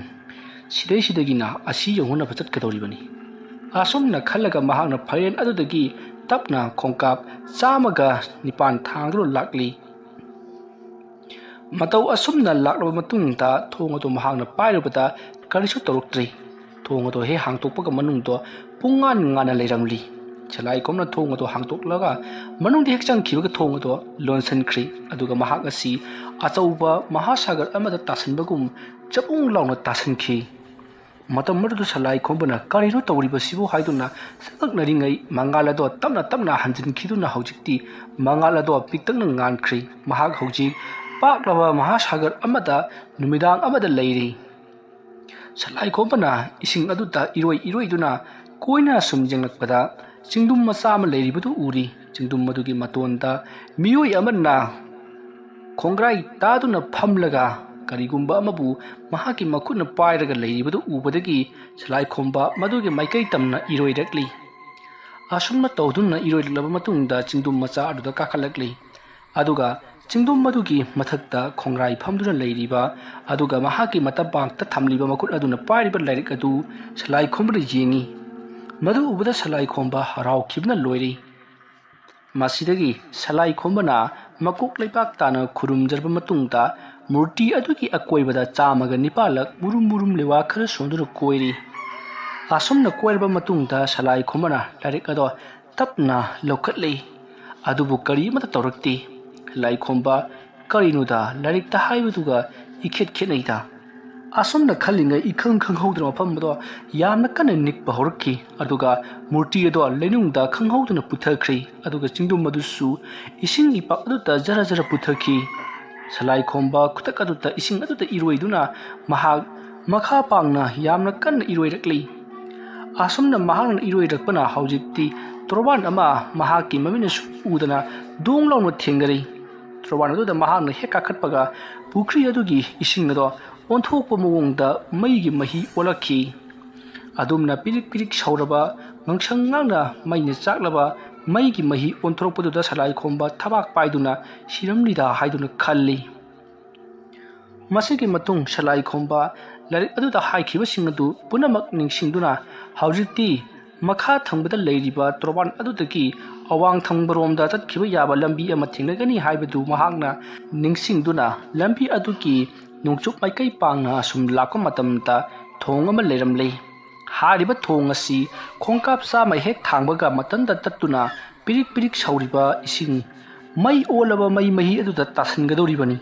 ꯁꯤꯗꯩꯁꯤꯗꯒꯤꯅ ꯑꯁꯤ ꯌꯧꯅꯅꯕ ꯆꯠꯀꯗꯧꯔꯤꯕꯅꯤ"꯫ ꯑꯁꯨꯝꯅ ꯈꯜꯂꯒ ꯃꯍꯥꯛꯅ ꯐꯥꯏꯔꯦꯟ ꯑꯗꯨꯗꯒꯤ ꯇꯞꯅ ꯈꯣꯡꯀꯥꯞ ꯆꯥꯝꯃꯒ ꯅꯤꯄꯥꯟ ꯊꯥꯡꯗꯨꯅ ꯂꯥꯛꯂꯤ꯫ ꯃꯇꯧ ꯑꯁꯨꯝꯅ ꯂꯥꯛꯂꯕ ꯃꯇꯨꯡꯗ ꯊꯣꯡ ꯑꯗꯨ ꯃꯍꯥꯛꯅ ꯄꯥꯏꯔꯨꯕꯗ ꯀꯔꯤꯁꯨ ꯇꯧꯔꯛꯇ꯭ꯔꯤ꯫ ꯊꯣꯡ ꯑꯗꯨ ꯍꯦꯛ ꯍꯥꯡꯗꯣꯛꯄꯒ ꯃꯅꯨꯡꯗꯣ ꯄꯨꯡꯉꯥꯟ ꯉꯥꯟꯅ ꯂꯩꯔꯝꯂꯤ꯫ ꯁꯂꯥꯏ ꯈꯣꯝꯅ ꯊꯣꯡ ꯑꯗꯨ ꯍꯥꯡꯗꯣꯛꯂꯒ ꯃꯅꯨꯡꯗ ꯍꯦꯛ ꯆꯪꯈꯤꯕꯒ ꯊꯣꯡ ꯑꯗꯨ ꯂꯣꯟꯁꯤꯟꯈ꯭ꯔꯤ꯫ ꯑꯗꯨꯒ ꯃꯍꯥꯛ ꯑꯁꯤ ꯑꯆꯧꯕ ꯃꯍꯥꯁꯥꯒꯔ ꯑꯃꯗ ꯇꯥꯁꯤꯟꯕꯒꯨꯝ ꯆꯕꯨꯡ ꯂꯥꯎꯅ ꯇꯥꯁꯤꯟꯈꯤ꯫ ꯃꯇꯝ ꯑꯗꯨꯗ ꯁꯂꯥꯏ ꯈꯣꯝꯕꯅ "ꯀꯔꯤꯅꯣ ꯇꯧꯔꯤꯕꯁꯤꯕꯨ?" ꯍꯥꯏꯗꯨꯅ ꯁꯛꯅꯛꯅꯔꯤꯉꯩ, ꯃꯉꯥꯜ ꯑꯗꯣ ꯇꯞꯅ ꯇꯞꯅ ꯍꯟꯖꯤꯟꯈꯤꯗꯨꯅ ꯍꯧꯖꯤꯛꯇꯤ ꯃꯉꯥꯜ ꯑꯗꯣ ꯄꯤꯛꯇꯛꯅ ꯉꯥꯟꯈ꯭ꯔꯦ꯫ ꯃꯍꯥꯛ ꯍꯧꯖꯤꯛ ꯄꯥꯛꯂꯕ ꯃꯍꯥꯁꯥꯒꯔ ꯑꯃꯗ ꯅꯨꯃꯤꯗꯥꯡ ꯑꯃꯗ ꯂꯩꯔꯤ꯫ ꯁꯂꯥꯏ ꯈꯣꯝꯕꯅ ꯏꯁꯤꯡ ꯑꯗꯨꯗ ꯏꯔꯣꯏ ꯏꯔꯣꯏꯗꯨꯅ ꯀꯣꯏꯅ ꯁꯨꯝ ꯌꯦꯡꯂꯛꯄꯗ, ꯆꯤꯡꯗꯨꯝ ꯃꯆꯥ ꯑꯃ ꯂꯩꯔꯤꯕꯗꯨ ꯎꯔꯤ꯫ ꯆꯤꯡꯗꯨꯝ ꯑꯗꯨꯒꯤ ꯃꯇꯣꯟꯗ ꯃꯤꯑꯣꯏ ꯑꯃꯅ ꯈꯣꯡꯒ꯭ꯔꯥꯏ ꯇꯥꯗꯨꯅ ꯐꯝꯂꯒ ꯀꯔꯤꯒꯨꯝꯕ ꯑꯃꯕꯨ ꯃꯍꯥꯛꯀꯤ ꯃꯈꯨꯠꯅ ꯄꯥꯏꯔꯒ ꯂꯩꯔꯤꯕꯗꯨ ꯎꯕꯗꯒꯤ ꯁꯂꯥꯏ ꯈꯣꯝꯕ ꯃꯗꯨꯒꯤ ꯃꯥꯏꯀꯩ ꯇꯝꯅ ꯏꯔꯣꯏꯔꯛꯂꯤ꯫ ꯑꯁꯨꯝꯅ ꯇꯧꯗꯨꯅ ꯏꯔꯣꯏꯔꯛꯂꯕ ꯃꯇꯨꯡꯗ ꯆꯤꯡꯗꯨꯝ ꯃꯆꯥ ꯑꯗꯨꯗ ꯀꯥꯈꯠꯂꯛꯂꯤ꯫ ꯑꯗꯨꯒ ꯆꯤꯡꯗꯨꯝ ꯑꯗꯨꯒꯤ ꯃꯊꯛꯇ ꯈꯣꯡꯒ꯭ꯔꯥꯏ ꯐꯝꯗꯨꯅ ꯂꯩꯔꯤꯕ, ꯑꯗꯨꯒ ꯃꯍꯥꯛꯀꯤ ꯃꯇꯝꯄꯥꯛꯇ ꯊꯝꯂꯤꯕ ꯃꯈꯨꯠ ꯑꯗꯨꯅ ꯄꯥꯏꯔꯤꯕ ꯂꯥꯏꯔꯤꯛ ꯑꯗꯨ ꯁꯂꯥꯏ ꯈꯣꯝꯕꯅ ꯌꯦꯡꯉꯤ꯫ ꯃꯗꯨ ꯎꯕꯗ ꯁꯂꯥꯏ ꯈꯣꯝꯕ ꯍꯔꯥꯎꯈꯤꯕꯅ ꯂꯣꯏꯔꯦ꯫ ꯃꯁꯤꯗꯒꯤ ꯁꯂꯥꯏ ꯈꯣꯝꯕꯅ ꯃꯀꯣꯛ ꯂꯩꯕꯥꯛ ꯇꯥꯅ ꯈꯨꯔꯨꯝꯖꯔꯕ ꯃꯇꯨꯡꯗ, ꯃꯨꯔꯇꯤ ꯑꯗꯨꯒꯤ ꯑꯀꯣꯏꯕꯗ ꯆꯥꯝꯃꯒ ꯅꯤꯄꯥꯜꯂꯛ ꯃꯨꯔꯨꯝ ꯃꯨꯔꯨꯝ ꯂꯤꯋꯥ ꯈꯔ ꯁꯣꯟꯗꯨꯅ ꯀꯣꯏꯔꯤ꯫ ꯑꯁꯨꯝꯅ ꯀꯣꯏꯔꯕ ꯃꯇꯨꯡꯗ ꯁꯂꯥꯏ ꯈꯣꯝꯕꯅ ꯂꯥꯏꯔꯤꯛ ꯑꯗꯣ ꯇꯞꯅ ꯂꯧꯈꯠꯂꯤ꯫ ꯑꯗꯨꯕꯨ ꯀꯔꯤ ꯑꯃꯠꯇ ꯇꯧꯔꯛꯇꯦ꯫ ꯂꯥꯏꯈꯣꯝꯕ ꯀꯔꯤꯅꯣꯗ, ꯂꯥꯏꯔꯤꯛꯇ ꯍꯥꯏꯕꯗꯨꯒ ꯏꯈꯦꯠ ꯈꯦꯠꯅꯩꯗ꯫ ꯑꯁꯨꯝꯅ ꯈꯜꯂꯤꯉꯩ ꯏꯈꯪ ꯈꯪꯍꯧꯗꯅ ꯃꯐꯝ ꯑꯗꯣ ꯌꯥꯝꯅ ꯀꯟꯅ ꯅꯤꯛꯄ ꯍꯧꯔꯛꯈꯤ꯫ ꯑꯗꯨꯒ ꯃꯨꯔꯇꯤ ꯑꯗꯣ ꯂꯩꯅꯨꯡꯗ ꯈꯪꯍꯧꯗꯅ ꯄꯨꯊꯈ꯭ꯔꯦ꯫ ꯑꯗꯨꯒ ꯆꯤꯡꯗꯨꯝ ꯑꯗꯨꯁꯨ ꯏꯁꯤꯡ ꯏꯄꯥꯛ ꯑꯗꯨꯗ ꯖꯔ ꯖꯔ ꯄꯨꯊꯈꯤ꯫ ꯁꯂꯥꯏꯈꯣꯝꯕ ꯈꯨꯗꯛ ꯑꯗꯨꯗ ꯏꯁꯤꯡ ꯑꯗꯨꯗ ꯏꯔꯣꯏꯗꯨꯅ ꯃꯍꯥꯛ ꯃꯈꯥ ꯄꯥꯡꯅ ꯌꯥꯝꯅ ꯀꯟꯅ ꯏꯔꯣꯏꯔꯛꯂꯤ꯫ ꯑꯁꯨꯝꯅ ꯃꯍꯥꯛꯅ ꯏꯔꯣꯏꯔꯛꯄꯅ ꯍꯧꯖꯤꯛꯇꯤ ꯇꯣꯔꯕꯥꯟ ꯑꯃ ꯃꯍꯥꯛꯀꯤ ꯃꯃꯤꯠꯅꯁꯨ ꯎꯗꯅ ꯗꯣꯡ ꯂꯥꯎꯅ ꯊꯦꯡꯅꯔꯤ꯫ ꯇꯣꯔꯕꯥꯟ ꯑꯗꯨꯗ ꯃꯍꯥꯛꯅ ꯍꯦꯛ ꯀꯥꯈꯠꯄꯒ ꯄꯨꯈ꯭ꯔꯤ ꯑꯗꯨꯒꯤ ꯏꯁꯤꯡ ꯑꯗꯣ ꯑꯣꯟꯊꯣꯛꯄ ꯃꯑꯣꯡꯗ ꯃꯩꯒꯤ ꯃꯍꯤ ꯑꯣꯜꯂꯛꯈꯤ꯫ ꯑꯗꯨꯝꯅ ꯄꯤꯔꯤꯛ ꯄꯤꯔꯤꯛ ꯁꯧꯔꯕ, ꯉꯥꯡꯁꯪ ꯉꯥꯡꯅ ꯃꯩꯅ ꯆꯥꯛꯂꯕ ꯃꯩꯒꯤ ꯃꯍꯤ ꯑꯣꯟꯊꯣꯔꯛꯄꯗꯨꯗ ꯁꯂꯥꯏꯈꯣꯝꯕ ꯊꯕꯥꯛ ꯄꯥꯏꯗꯨꯅ ꯁꯤꯔꯝꯂꯤꯗ ꯍꯥꯏꯗꯨꯅ ꯈꯜꯂꯤ꯫ ꯃꯁꯤꯒꯤ ꯃꯇꯨꯡ ꯁꯂꯥꯏꯈꯣꯝꯕ ꯂꯥꯏꯔꯤꯛ ꯑꯗꯨꯗ ꯍꯥꯏꯈꯤꯕꯁꯤꯡ ꯑꯗꯨ ꯄꯨꯝꯅꯃꯛ ꯅꯤꯡꯁꯤꯡꯗꯨꯅ ꯍꯧꯖꯤꯛꯇꯤ ꯃꯈꯥ ꯊꯪꯕꯗ ꯂꯩꯔꯤꯕ ꯇꯣꯔꯕꯥꯟ ꯑꯗꯨꯗꯒꯤ ꯑꯋꯥꯡ ꯊꯪꯕꯔꯣꯝꯗ ꯆꯠꯈꯤꯕ ꯌꯥꯕ ꯂꯝꯕꯤ ꯑꯃ ꯊꯦꯡꯅꯒꯅꯤ ꯍꯥꯏꯕꯗꯨ ꯃꯍꯥꯛꯅ ꯅꯤꯡꯁꯤꯡꯗꯨꯅ ꯂꯝꯕꯤ ꯑꯗꯨꯒꯤ ꯅꯣꯡꯆꯨꯞ ꯃꯥꯏꯀꯩ ꯄꯥꯡꯅ ꯑꯁꯨꯝ ꯂꯥꯛꯄ ꯃꯇꯝꯗ ꯊꯣꯡ ꯑꯃ ꯂꯩꯔꯝꯂꯦ꯫ ꯍꯥꯏꯔꯤꯕ ꯊꯣꯡ ꯑꯁꯤ ꯈꯣꯡꯀꯥꯞ ꯆꯥꯝꯃ ꯍꯦꯛ ꯊꯥꯡꯕꯒ ꯃꯇꯟꯗ ꯇꯠꯇꯨꯅ ꯄꯤꯔꯤꯛ ꯄꯤꯔꯤꯛ ꯁꯧꯔꯤꯕ ꯏꯁꯤꯡ ꯃꯩ ꯑꯣꯜꯂꯕ ꯃꯩ ꯃꯍꯤ ꯑꯗꯨꯗ ꯇꯥꯁꯤꯟꯒꯗꯧꯔꯤꯕꯅꯤ꯫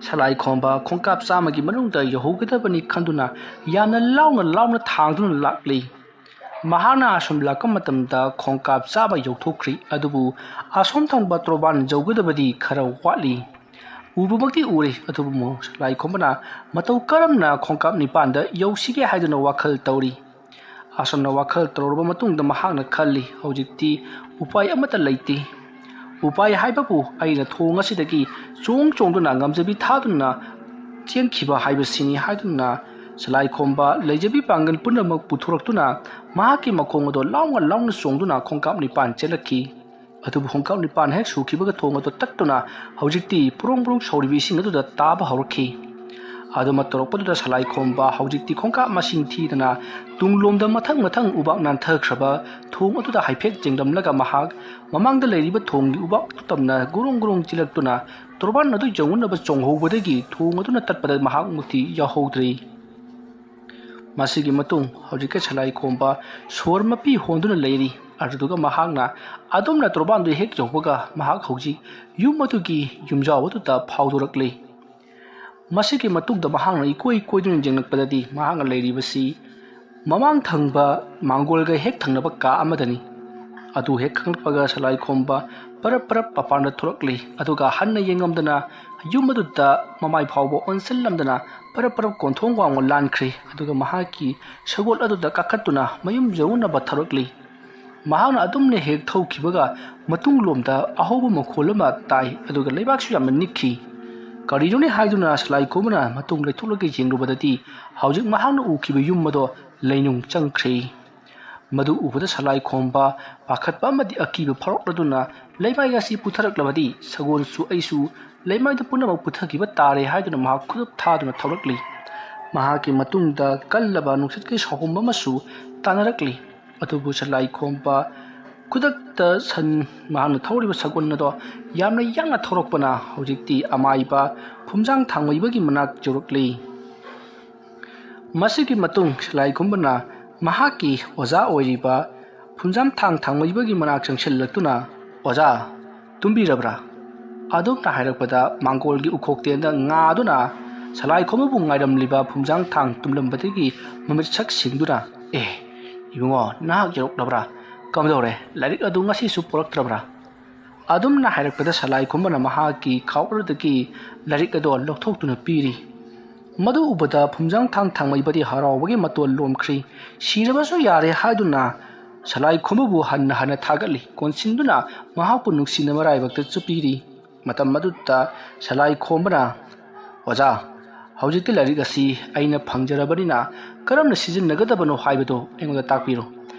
ꯁꯂꯥꯏꯈꯣꯝꯕ ꯈꯣꯡꯀꯥꯞ ꯆꯥꯝꯃꯒꯤ ꯃꯅꯨꯡꯗ ꯌꯧꯍꯧꯒꯗꯕꯅꯤ ꯈꯟꯗꯨꯅ ꯌꯥꯝꯅ ꯂꯥꯎꯅ ꯂꯥꯎꯅ ꯊꯥꯡꯗꯨꯅ ꯂꯥꯛꯂꯤ꯫ ꯃꯍꯥꯛꯅ ꯑꯁꯨꯝ ꯂꯥꯛꯄ ꯃꯇꯝꯗ ꯈꯣꯡꯀꯥꯞ ꯆꯥꯝꯃ ꯌꯧꯊꯣꯛꯈ꯭ꯔꯤ꯫ ꯑꯗꯨꯕꯨ ꯑꯁꯣꯝ ꯊꯪꯕ ꯇꯣꯔꯕꯥꯟ ꯌꯧꯒꯗꯕꯗꯤ ꯈꯔ ꯋꯥꯠꯂꯤ꯫ ꯎꯕꯃꯛꯇꯤ ꯎꯔꯦ, ꯑꯗꯨꯕꯨ ꯁꯂꯥꯏꯈꯣꯝꯕꯅ ꯃꯇꯧ ꯀꯔꯝꯅ ꯈꯣꯡꯀꯥꯞ ꯅꯤꯄꯥꯟꯗ ꯌꯧꯁꯤꯒꯦ ꯍꯥꯏꯗꯨꯅ ꯋꯥꯈꯜ ꯇꯧꯔꯤ꯫ ꯑꯁꯨꯝꯅ ꯋꯥꯈꯜ ꯇꯧꯔꯕ ꯃꯇꯨꯡꯗ ꯃꯍꯥꯛꯅ ꯈꯜꯂꯤ, ꯍꯧꯖꯤꯛꯇꯤ ꯎꯄꯥꯏ ꯑꯃꯠꯇ ꯂꯩꯇꯦ꯫ ꯎꯄꯥꯏ ꯍꯥꯏꯕꯕꯨ ꯑꯩꯅ ꯊꯣꯡ ꯑꯁꯤꯗꯒꯤ ꯆꯣꯡ ꯆꯣꯡꯗꯨꯅ ꯉꯝꯖꯕꯤ ꯊꯥꯗꯨꯅ ꯆꯦꯟꯈꯤꯕ ꯍꯥꯏꯕꯁꯤꯅꯤ ꯍꯥꯏꯗꯨꯅ ꯁꯂꯥꯏꯈꯣꯝꯕ ꯂꯩꯖꯕꯤ ꯄꯥꯡꯒꯜ ꯄꯨꯝꯅꯃꯛ ꯄꯨꯊꯣꯔꯛꯇꯨꯅ ꯃꯍꯥꯛꯀꯤ ꯃꯈꯣꯡ ꯑꯗꯣ ꯂꯥꯎꯅ ꯂꯥꯎꯅ ꯆꯣꯡꯗꯨꯅ ꯈꯣꯡꯀꯥꯞ ꯅꯤꯄꯥꯟ ꯆꯦꯜꯂꯛꯈꯤ꯫ ꯑꯗꯨꯕꯨ ꯈꯣꯡꯀꯥꯞ ꯅꯤꯄꯥꯟ ꯍꯦꯛ ꯁꯨꯈꯤꯕꯒ ꯊꯣꯡ ꯑꯗꯨ ꯇꯠꯇꯨꯅ ꯍꯧꯖꯤꯛꯇꯤ ꯄꯨꯔꯣꯡ ꯄꯨꯔꯣꯡ ꯁꯧꯔꯤꯕ ꯏꯁꯤꯡ ꯑꯗꯨꯗ ꯇꯥꯕ ꯍꯧꯔꯛꯈꯤ꯫ ꯑꯗꯨꯃ ꯇꯧꯔꯛꯄꯗꯨꯗ ꯁꯂꯥꯏꯈꯣꯝꯕ ꯍꯧꯖꯤꯛꯇꯤ ꯈꯣꯡꯀꯥꯞ ꯃꯁꯤꯡ ꯊꯤꯗꯅ ꯇꯨꯡꯂꯣꯝꯗ ꯃꯊꯪ ꯃꯊꯪ ꯎꯕꯥꯛ ꯅꯥꯟꯊꯈ꯭ꯔꯕ ꯊꯣꯡ ꯑꯗꯨꯗ ꯍꯥꯏꯐꯦꯠ ꯆꯦꯡꯂꯝꯂꯒ ꯃꯍꯥꯛ ꯃꯃꯥꯡꯗ ꯂꯩꯔꯤꯕ ꯊꯣꯡꯒꯤ ꯎꯕꯥꯛ ꯑꯗꯨ ꯇꯝꯅ ꯒꯨꯔꯨꯡ ꯒꯨꯔꯨꯡ ꯆꯦꯜꯂꯛꯇꯨꯅ ꯇꯣꯔꯕꯥꯟ ꯑꯗꯨ ꯌꯧꯅꯅꯕ ꯆꯣꯡꯍꯧꯕꯗꯒꯤ ꯊꯣꯡ ꯑꯗꯨꯅ ꯇꯠꯄꯗ ꯃꯍꯥꯛꯃꯛꯇꯤ ꯌꯥꯎꯍꯧꯗ꯭ꯔꯦ꯫ ꯃꯁꯤꯒꯤ ꯃꯇꯨꯡ ꯍꯧꯖꯤꯛꯀꯤ ꯁꯂꯥꯏꯈꯣꯝꯕ ꯁꯣꯔ ꯃꯄꯤ ꯍꯣꯟꯗꯨꯅ ꯂꯩꯔꯤ꯫ ꯑꯗꯨꯗꯨꯒ ꯃꯍꯥꯛꯅ ꯑꯗꯣꯝꯅ ꯇꯣꯔꯕꯥꯟꯗꯨ ꯍꯦꯛ ꯌꯧꯕꯒ ꯃꯍꯥꯛ ꯍꯧꯖꯤꯛ ꯌꯨꯝ ꯑꯗꯨꯒꯤ ꯌꯨꯝꯖꯥꯎ ꯑꯗꯨꯗ ꯐꯥꯎꯗꯣꯔꯛꯂꯤ꯫ ꯃꯁꯤꯒꯤ ꯃꯇꯨꯡꯗ ꯃꯍꯥꯛꯅ ꯏꯀꯣꯏ ꯀꯣꯏꯗꯨꯅ ꯌꯦꯡꯂꯛꯄꯗꯗꯤ ꯃꯍꯥꯛꯅ ꯂꯩꯔꯤꯕꯁꯤ ꯃꯃꯥꯡ ꯊꯪꯕ ꯃꯥꯡꯒꯣꯜꯒ ꯍꯦꯛ ꯊꯪꯅꯕ ꯀꯥ ꯑꯃꯗꯅꯤ꯫ ꯑꯗꯨ ꯍꯦꯛ ꯈꯪꯂꯛꯄꯒ ꯁꯂꯥꯏꯈꯣꯝꯕ ꯄꯔꯞ ꯄꯔꯞ ꯃꯄꯥꯟꯗ ꯊꯣꯛꯂꯛꯂꯤ꯫ ꯑꯗꯨꯒ ꯍꯟꯅ ꯌꯦꯡꯉꯝꯗꯅ ꯌꯨꯝ ꯑꯗꯨꯗ ꯃꯃꯥꯏ ꯐꯥꯎꯕ ꯑꯣꯟꯁꯤꯜꯂꯝꯗꯅ ꯄꯔꯞ ꯄꯔꯞ ꯀꯣꯟꯊꯣꯡ ꯋꯥꯡꯃ ꯂꯥꯟꯈ꯭ꯔꯦ꯫ ꯑꯗꯨꯒ ꯃꯍꯥꯛꯀꯤ ꯁꯒꯣꯜ ꯑꯗꯨꯗ ꯀꯥꯈꯠꯇꯨꯅ ꯃꯌꯨꯝ ꯌꯧꯅꯅꯕ ꯊꯧꯔꯛꯂꯤ꯫ ꯃꯍꯥꯛꯅ ꯑꯗꯨꯝꯅ ꯍꯦꯛ ꯊꯧꯈꯤꯕꯒ ꯃꯇꯨꯡꯂꯣꯝꯗ ꯑꯍꯧꯕ ꯃꯈꯣꯜ ꯑꯃ ꯇꯥꯏ꯫ ꯑꯗꯨꯒ ꯂꯩꯕꯥꯛꯁꯨ ꯌꯥꯝꯅ ꯅꯤꯛꯈꯤ꯫ ꯀꯔꯤꯅꯣꯅꯦ ꯍꯥꯏꯗꯨꯅ ꯁꯂꯥꯏꯈꯣꯝꯕꯅ ꯃꯇꯨꯡ ꯂꯩꯊꯣꯛꯂꯒ ꯌꯦꯡꯂꯨꯕꯗꯗꯤ ꯍꯧꯖꯤꯛ ꯃꯍꯥꯛꯅ ꯎꯈꯤꯕ ꯌꯨꯝ ꯑꯗꯣ ꯂꯩꯅꯨꯡ ꯆꯪꯈ꯭ꯔꯦ꯫ ꯃꯗꯨ ꯎꯕꯗ ꯁꯂꯥꯏꯈꯣꯝꯕ ꯄꯥꯈꯠꯄ ꯑꯃꯗꯤ ꯑꯀꯤꯕ ꯐꯥꯎꯔꯛꯂꯗꯨꯅ ꯂꯩꯃꯥꯏ ꯑꯁꯤ ꯄꯨꯊꯔꯛꯂꯕꯗꯤ ꯁꯒꯣꯜꯁꯨ ꯑꯩꯁꯨ ꯂꯩꯃꯥꯏꯗ ꯄꯨꯝꯅꯃꯛ ꯄꯨꯊꯈꯤꯕ ꯇꯥꯔꯦ ꯍꯥꯏꯗꯨꯅ ꯃꯍꯥꯛ ꯈꯨꯗꯨꯞ ꯊꯥꯗꯨꯅ ꯊꯧꯔꯛꯂꯤ꯫ ꯃꯍꯥꯛꯀꯤ ꯃꯇꯨꯡꯗ ꯀꯜꯂꯕ ꯅꯨꯡꯁꯤꯠꯀꯤ ꯁꯥꯍꯣꯝ ꯑꯃꯁꯨ ꯇꯥꯅꯔꯛꯂꯤ꯫ ꯑꯗꯨꯕꯨ ꯁꯂꯥꯏꯈꯣꯝꯕ ꯈꯨꯗꯛꯇ ꯁꯟ ꯃꯍꯥꯛꯅ ꯊꯧꯔꯤꯕ ꯁꯒꯣꯜ ꯑꯗꯣ ꯌꯥꯝꯅ ꯌꯥꯡꯅ ꯊꯧꯔꯛꯄꯅ ꯍꯧꯖꯤꯛꯇꯤ ꯑꯃꯥꯏꯕ ꯐꯨꯝꯖꯥꯡ ꯊꯥꯡꯃꯩꯕꯒꯤ ꯃꯅꯥꯛ ꯌꯧꯔꯛꯂꯤ꯫ ꯃꯁꯤꯒꯤ ꯃꯇꯨꯡ ꯁꯂꯥꯏꯈꯣꯝꯕꯅ ꯃꯍꯥꯛꯀꯤ ꯑꯣꯖꯥ ꯑꯣꯏꯔꯤꯕ ꯐꯨꯝꯖꯥꯝ ꯊꯥꯡ ꯊꯥꯡꯃꯩꯕꯒꯤ ꯃꯅꯥꯛ ꯆꯪꯁꯤꯜꯂꯛꯇꯨꯅ, "ꯑꯣꯖꯥ, ꯇꯨꯝꯕꯤꯔꯕ꯭ꯔꯥ?" ꯑꯗꯨꯝꯅ ꯍꯥꯏꯔꯛꯄꯗ ꯃꯥꯡꯒꯣꯜꯒꯤ ꯎꯈꯣꯛꯇꯦꯟꯗ ꯉꯥꯗꯨꯅ ꯁꯂꯥꯏ ꯈꯣꯝꯕꯕꯨ ꯉꯥꯏꯔꯝꯂꯤꯕ ꯐꯨꯝꯖꯥꯡ ꯊꯥꯡ ꯇꯨꯝꯂꯝꯕꯗꯒꯤ ꯃꯃꯤꯠ ꯁꯛ ꯁꯤꯡꯗꯨꯅ, "ꯑꯦ, ꯏꯕꯨꯡꯉꯣ, ꯅꯍꯥꯛ ꯌꯧꯔꯛꯂꯕ꯭ꯔꯥ? ꯀꯝꯗꯧꯔꯦ? ꯂꯥꯏꯔꯤꯛ ꯑꯗꯨ ꯉꯁꯤꯁꯨ ꯄꯨꯔꯛꯇ꯭ꯔꯕ꯭ꯔꯥ?" ꯑꯗꯨꯝꯅ ꯍꯥꯏꯔꯛꯄꯗ ꯁꯂꯥꯏ ꯈꯣꯝꯕꯅ ꯃꯍꯥꯛꯀꯤ ꯈꯥꯎꯔꯗꯒꯤ ꯂꯥꯏꯔꯤꯛ ꯑꯗꯣ ꯂꯧꯊꯣꯛꯇꯨꯅ ꯄꯤꯔꯤ꯫ ꯃꯗꯨ ꯎꯕꯗ ꯐꯨꯝꯖꯥꯡ ꯊꯥꯡ ꯊꯥꯡꯃꯩꯕꯗꯤ ꯍꯔꯥꯎꯕꯒꯤ ꯃꯇꯣꯟ ꯂꯣꯝꯈ꯭ꯔꯤ꯫ ꯁꯤꯔꯕꯁꯨ ꯌꯥꯔꯦ ꯍꯥꯏꯗꯨꯅ ꯁꯂꯥꯏ ꯈꯣꯝꯕꯕꯨ ꯍꯟꯅ ꯍꯟꯅ ꯊꯥꯒꯠꯂꯤ, ꯀꯣꯟꯁꯤꯟꯗꯨꯅ ꯃꯍꯥꯛꯄꯨ ꯅꯨꯡꯁꯤꯅ ꯃꯔꯥꯏꯕꯛꯇ ꯆꯨꯞꯄꯤꯔꯤ꯫ ꯃꯇꯝ ꯑꯗꯨꯗ ꯁꯂꯥꯏ ꯈꯣꯝꯕꯅ, "ꯑꯣꯖꯥ, ꯍꯧꯖꯤꯛꯇꯤ ꯂꯥꯏꯔꯤꯛ ꯑꯁꯤ ꯑꯩꯅ ꯐꯪꯖꯔꯕꯅꯤꯅ ꯀꯔꯝꯅ ꯁꯤꯖꯤꯟꯅꯒꯗꯕꯅꯣ ꯍꯥꯏꯕꯗꯨ ꯑꯩꯉꯣꯟꯗ ꯇꯥꯛꯄꯤꯔꯣ꯫"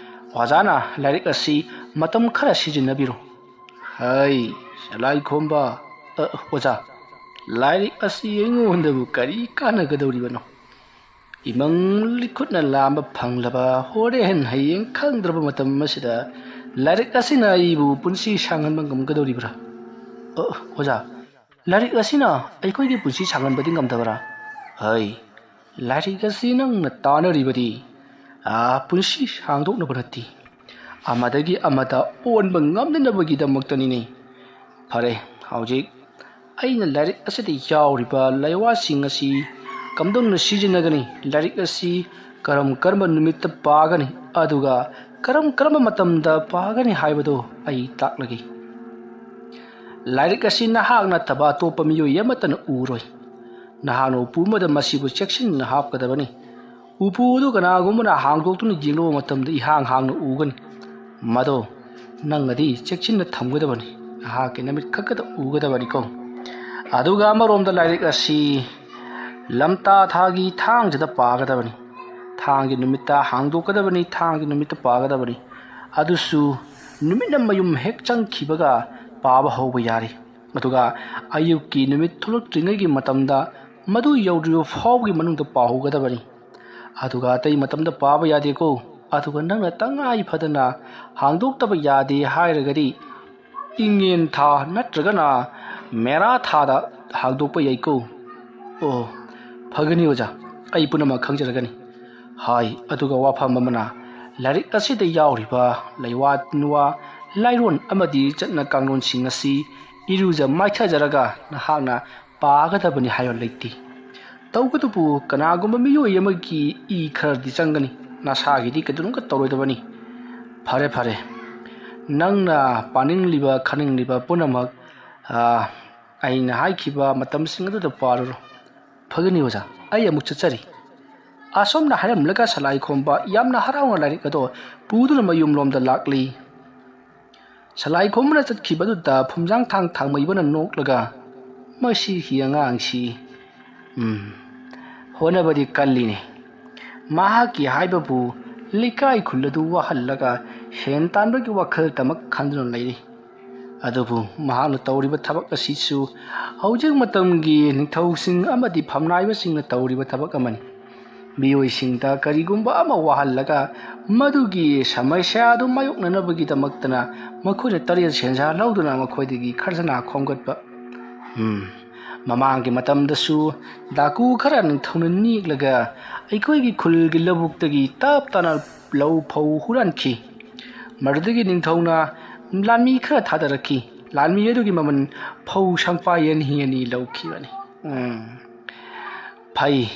ꯑꯣꯖꯥꯅ ꯂꯥꯏꯔꯤꯛ ꯑꯁꯤ ꯃꯇꯝ ꯈꯔ ꯁꯤꯖꯤꯟꯅꯕꯤꯔꯣ꯫ "ꯍꯩ, ꯁꯂꯥꯏ ꯈꯣꯝꯕ, ꯑ, ꯑꯣꯖꯥ, ꯂꯥꯏꯔꯤꯛ ꯑꯁꯤ ꯑꯩꯉꯣꯟꯗꯕꯨ ꯀꯔꯤ ꯀꯥꯟꯅꯒꯗꯧꯔꯤꯕꯅꯣ? ꯏꯃꯪ ꯂꯤꯈꯨꯠꯅ ꯂꯥꯝꯕ ꯐꯪꯂꯕ ꯍꯣꯔꯦꯟ ꯍꯌꯦꯡ ꯈꯪꯗ꯭ꯔꯕ ꯃꯇꯝ ꯑꯁꯤꯗ ꯂꯥꯏꯔꯤꯛ ꯑꯁꯤꯅ ꯑꯩꯕꯨ ꯄꯨꯟꯁꯤ ꯁꯥꯡꯍꯟꯕ ꯉꯝꯒꯗꯧꯔꯤꯕ꯭ꯔꯥ? ꯑ, ꯑꯣꯖꯥ, ꯂꯥꯏꯔꯤꯛ ꯑꯁꯤꯅ ꯑꯩꯈꯣꯏꯒꯤ ꯄꯨꯟꯁꯤ ꯁꯥꯡꯍꯟꯕꯗꯤ ꯉꯝꯗꯕ꯭ꯔꯥ? ꯍꯩ, ꯂꯥꯏꯔꯤꯛ ꯑꯁꯤ ꯅꯪꯅ ꯇꯥꯅꯔꯤꯕꯗꯤ, ꯑꯥ, ꯄꯨꯟꯁꯤ ꯁꯥꯡꯗꯣꯛꯅꯕ ꯅꯠꯇꯦ, ꯑꯃꯗꯒꯤ ꯑꯃꯗ ꯑꯣꯟꯕ ꯉꯝꯅꯅꯕꯒꯤꯗꯃꯛꯇꯅꯤꯅꯦ꯫ ꯐꯔꯦ, ꯍꯧꯖꯤꯛ ꯑꯩꯅ ꯂꯥꯏꯔꯤꯛ ꯑꯁꯤꯗ ꯌꯥꯎꯔꯤꯕ ꯂꯩꯋꯥꯁꯤꯡ ꯑꯁꯤ ꯀꯝꯗꯧꯅ ꯁꯤꯖꯤꯟꯅꯒꯅꯤ, ꯂꯥꯏꯔꯤꯛ ꯑꯁꯤ ꯀꯔꯝ ꯀꯔꯝꯕ ꯅꯨꯃꯤꯠꯇ ꯄꯥꯒꯅꯤ, ꯑꯗꯨꯒ ꯀꯔꯝ ꯀꯔꯝꯕ ꯃꯇꯝꯗ ꯄꯥꯒꯅꯤ ꯍꯥꯏꯕꯗꯨ ꯑꯩ ꯇꯥꯛꯂꯒꯦ꯫ ꯂꯥꯏꯔꯤꯛ ꯑꯁꯤ ꯅꯍꯥꯛ ꯅꯠꯇꯕ ꯑꯇꯣꯞꯄ ꯃꯤꯑꯣꯏ ꯑꯃꯠꯇꯅ ꯎꯔꯣꯏ꯫ ꯅꯍꯥꯛꯅ ꯎꯄꯨ ꯑꯃꯗ ꯃꯁꯤꯕꯨ ꯆꯦꯛꯁꯤꯟꯅ ꯍꯥꯞꯀꯗꯕꯅꯤ꯫ ꯎꯄꯨ ꯑꯗꯨ ꯀꯅꯥꯒꯨꯝꯕꯅ ꯍꯥꯡꯗꯣꯛꯇꯨꯅ ꯌꯦꯡꯂꯨꯕ ꯃꯇꯝꯗ ꯏꯍꯥꯡ ꯍꯥꯡꯅ ꯎꯒꯅꯤ꯫ ꯃꯗꯣ ꯅꯪꯅꯗꯤ ꯆꯦꯛꯁꯤꯟꯅ ꯊꯝꯒꯗꯕꯅꯤ꯫ ꯅꯍꯥꯛꯀꯤ ꯅꯃꯤꯠ ꯈꯛꯇꯗ ꯎꯒꯗꯕꯅꯤꯀꯣ꯫ ꯑꯗꯨꯒ ꯑꯃꯔꯣꯝꯗ ꯂꯥꯏꯔꯤꯛ ꯑꯁꯤ ꯂꯝꯇꯥ ꯊꯥꯒꯤ ꯊꯥꯡꯖꯗ ꯄꯥꯒꯗꯕꯅꯤ꯫ ꯊꯥꯡꯒꯤ ꯅꯨꯃꯤꯠꯇ ꯍꯥꯡꯗꯣꯛꯀꯗꯕꯅꯤ, ꯊꯥꯡꯒꯤ ꯅꯨꯃꯤꯠꯇ ꯄꯥꯒꯗꯕꯅꯤ꯫ ꯑꯗꯨꯁꯨ ꯅꯨꯃꯤꯠꯅ ꯃꯌꯨꯝ ꯍꯦꯛ ꯆꯪꯈꯤꯕꯒ ꯄꯥꯕ ꯍꯧꯕ ꯌꯥꯔꯦ꯫ ꯑꯗꯨꯒ ꯑꯌꯨꯛꯀꯤ ꯅꯨꯃꯤꯠ ꯊꯣꯛꯂꯛꯇ꯭ꯔꯤꯉꯩꯒꯤ ꯃꯇꯝꯗ ꯃꯗꯨ ꯌꯧꯗ꯭ꯔꯤꯕ ꯐꯥꯎꯕꯒꯤ ꯃꯅꯨꯡꯗ ꯄꯥꯍꯧꯒꯗꯕꯅꯤ꯫ ꯑꯗꯨꯒ ꯑꯇꯩ ꯃꯇꯝꯗ ꯄꯥꯕ ꯌꯥꯗꯦꯀꯣ꯫ ꯑꯗꯨꯒ ꯅꯪꯅ ꯇꯉꯥꯏ ꯐꯗꯅ ꯍꯥꯡꯗꯣꯛꯇꯕ ꯌꯥꯗꯦ ꯍꯥꯏꯔꯒꯗꯤ ꯏꯉꯦꯟ ꯊꯥ ꯅꯠꯇ꯭ꯔꯒꯅ ꯃꯦꯔꯥ ꯊꯥꯗ ꯍꯥꯡꯗꯣꯛꯄ ꯌꯥꯏꯀꯣ꯫ ꯑꯣ, ꯐꯒꯅꯤ ꯑꯣꯖꯥ, ꯑꯩ ꯄꯨꯝꯅꯃꯛ ꯈꯪꯖꯔꯒꯅꯤ꯫ ꯍꯥꯏ꯫ ꯑꯗꯨꯒ ꯋꯥꯐꯝ ꯑꯃꯅ, ꯂꯥꯏꯔꯤꯛ ꯑꯁꯤꯗ ꯌꯥꯎꯔꯤꯕ ꯂꯩꯋꯥ ꯇꯤꯟꯋꯥ, ꯂꯥꯏꯔꯣꯟ ꯑꯃꯗꯤ ꯆꯠꯅ ꯀꯥꯡꯂꯣꯟꯁꯤꯡ ꯑꯁꯤ ꯏꯔꯨꯖ ꯃꯥꯏꯊꯖꯔꯒ ꯅꯍꯥꯛꯅ ꯄꯥꯒꯗꯕꯅꯤ ꯍꯥꯏꯕ ꯂꯩꯇꯦ꯫ ꯇꯧꯕꯇꯕꯨ ꯀꯅꯥꯒꯨꯝꯕ ꯃꯤꯑꯣꯏ ꯑꯃꯒꯤ ꯏ ꯈꯔꯗꯤ ꯆꯪꯒꯅꯤ, ꯅꯁꯥꯒꯤꯗꯤ ꯀꯩꯗꯧꯅꯨꯡꯗ ꯇꯧꯔꯣꯏꯗꯕꯅꯤ꯫ ꯐꯔꯦ ꯐꯔꯦ, ꯅꯪꯅ ꯄꯥꯅꯤꯡꯂꯤꯕ ꯈꯟꯅꯤꯡꯂꯤꯕ ꯄꯨꯝꯅꯃꯛ, ꯑꯥ, ꯑꯩꯅ ꯍꯥꯏꯈꯤꯕ ꯃꯇꯝꯁꯤꯡ ꯑꯗꯨꯗ ꯄꯥꯔꯨꯔꯣ꯫ ꯐꯒꯅꯤ ꯑꯣꯖꯥ, ꯑꯩ ꯑꯃꯨꯛ ꯆꯠꯆꯔꯤ꯫ ꯑꯁꯣꯝꯅ ꯍꯥꯏꯔꯝꯂꯒ ꯁꯂꯥꯏ ꯈꯣꯝꯕ ꯌꯥꯝꯅ ꯍꯔꯥꯎꯅ ꯂꯥꯏꯔꯤꯛ ꯑꯗꯣ ꯄꯨꯗꯨꯅ ꯃꯌꯨꯝꯂꯣꯝꯗ ꯂꯥꯛꯂꯤ꯫ ꯁꯂꯥꯏ ꯈꯣꯝꯕꯅ ꯆꯠꯈꯤꯕ ꯑꯗꯨꯗ ꯐꯨꯝꯖꯥꯡ ꯊꯥꯡ ꯊꯥꯡꯃꯩꯕꯅ ꯅꯣꯛꯂꯒ, "ꯃꯁꯤꯒꯤ ꯑꯉꯥꯡꯁꯤ, ꯎꯝ, ꯍꯣꯠꯅꯕꯗꯤ ꯀꯜꯂꯤꯅꯦ꯫ ꯃꯍꯥꯛꯀꯤ ꯍꯥꯏꯕꯕꯨ ꯂꯩꯀꯥꯏ ꯈꯨꯜ ꯑꯗꯨ ꯋꯥꯍꯜꯂꯒ ꯁꯦꯟ ꯇꯥꯟꯕꯒꯤ ꯋꯥꯈꯜꯇꯃꯛ ꯈꯟꯗꯨꯅ ꯂꯩꯔꯤ꯫ ꯑꯗꯨꯕꯨ ꯃꯍꯥꯛꯅ ꯇꯧꯔꯤꯕ ꯊꯕꯛ ꯑꯁꯤꯁꯨ ꯍꯧꯖꯤꯛ ꯃꯇꯝꯒꯤ ꯅꯤꯡꯊꯧꯁꯤꯡ ꯑꯃꯗꯤ ꯐꯝꯅꯥꯏꯕꯁꯤꯡꯅ ꯇꯧꯔꯤꯕ ꯊꯕꯛ ꯑꯃꯅꯤ꯫ ꯃꯤꯑꯣꯏꯁꯤꯡꯗ ꯀꯔꯤꯒꯨꯝꯕ ꯑꯃ ꯋꯥꯍꯜꯂꯒ ꯃꯗꯨꯒꯤ ꯁꯃꯁ꯭ꯌꯥ ꯑꯗꯨ ꯃꯥꯌꯣꯛꯅꯅꯕꯒꯤꯗꯃꯛꯇꯅ ꯃꯈꯣꯏꯅ ꯇꯔꯦꯠ ꯁꯦꯟꯖꯥ ꯂꯧꯗꯨꯅ ꯃꯈꯣꯏꯗꯒꯤ ꯈꯔꯁꯅꯥ ꯈꯣꯝꯒꯠꯄ꯫ ꯎꯝ, ꯃꯃꯥꯡꯒꯤ ꯃꯇꯝꯗꯁꯨ ꯗꯥꯀꯨ ꯈꯔ ꯅꯤꯡꯊꯧꯅ ꯅꯦꯛꯂꯒ ꯑꯩꯈꯣꯏꯒꯤ ꯈꯨꯜꯒꯤ ꯂꯧꯕꯨꯛꯇꯒꯤ ꯇꯞ ꯇꯥꯅ ꯂꯧ ꯐꯧ ꯍꯨꯔꯥꯟꯈꯤ꯫ ꯃꯗꯨꯗꯒꯤ ꯅꯤꯡꯊꯧꯅ ꯂꯥꯟꯃꯤ ꯈꯔ ꯊꯥꯗꯔꯛꯈꯤ꯫ ꯂꯥꯟꯃꯤ ꯑꯗꯨꯒꯤ ꯃꯃꯜ ꯐꯧ ꯁꯪꯄꯥꯏ ꯑꯅꯤ ꯑꯅꯤ ꯂꯧꯈꯤꯕꯅꯤ꯫ ꯎꯝ, ꯐꯩ꯫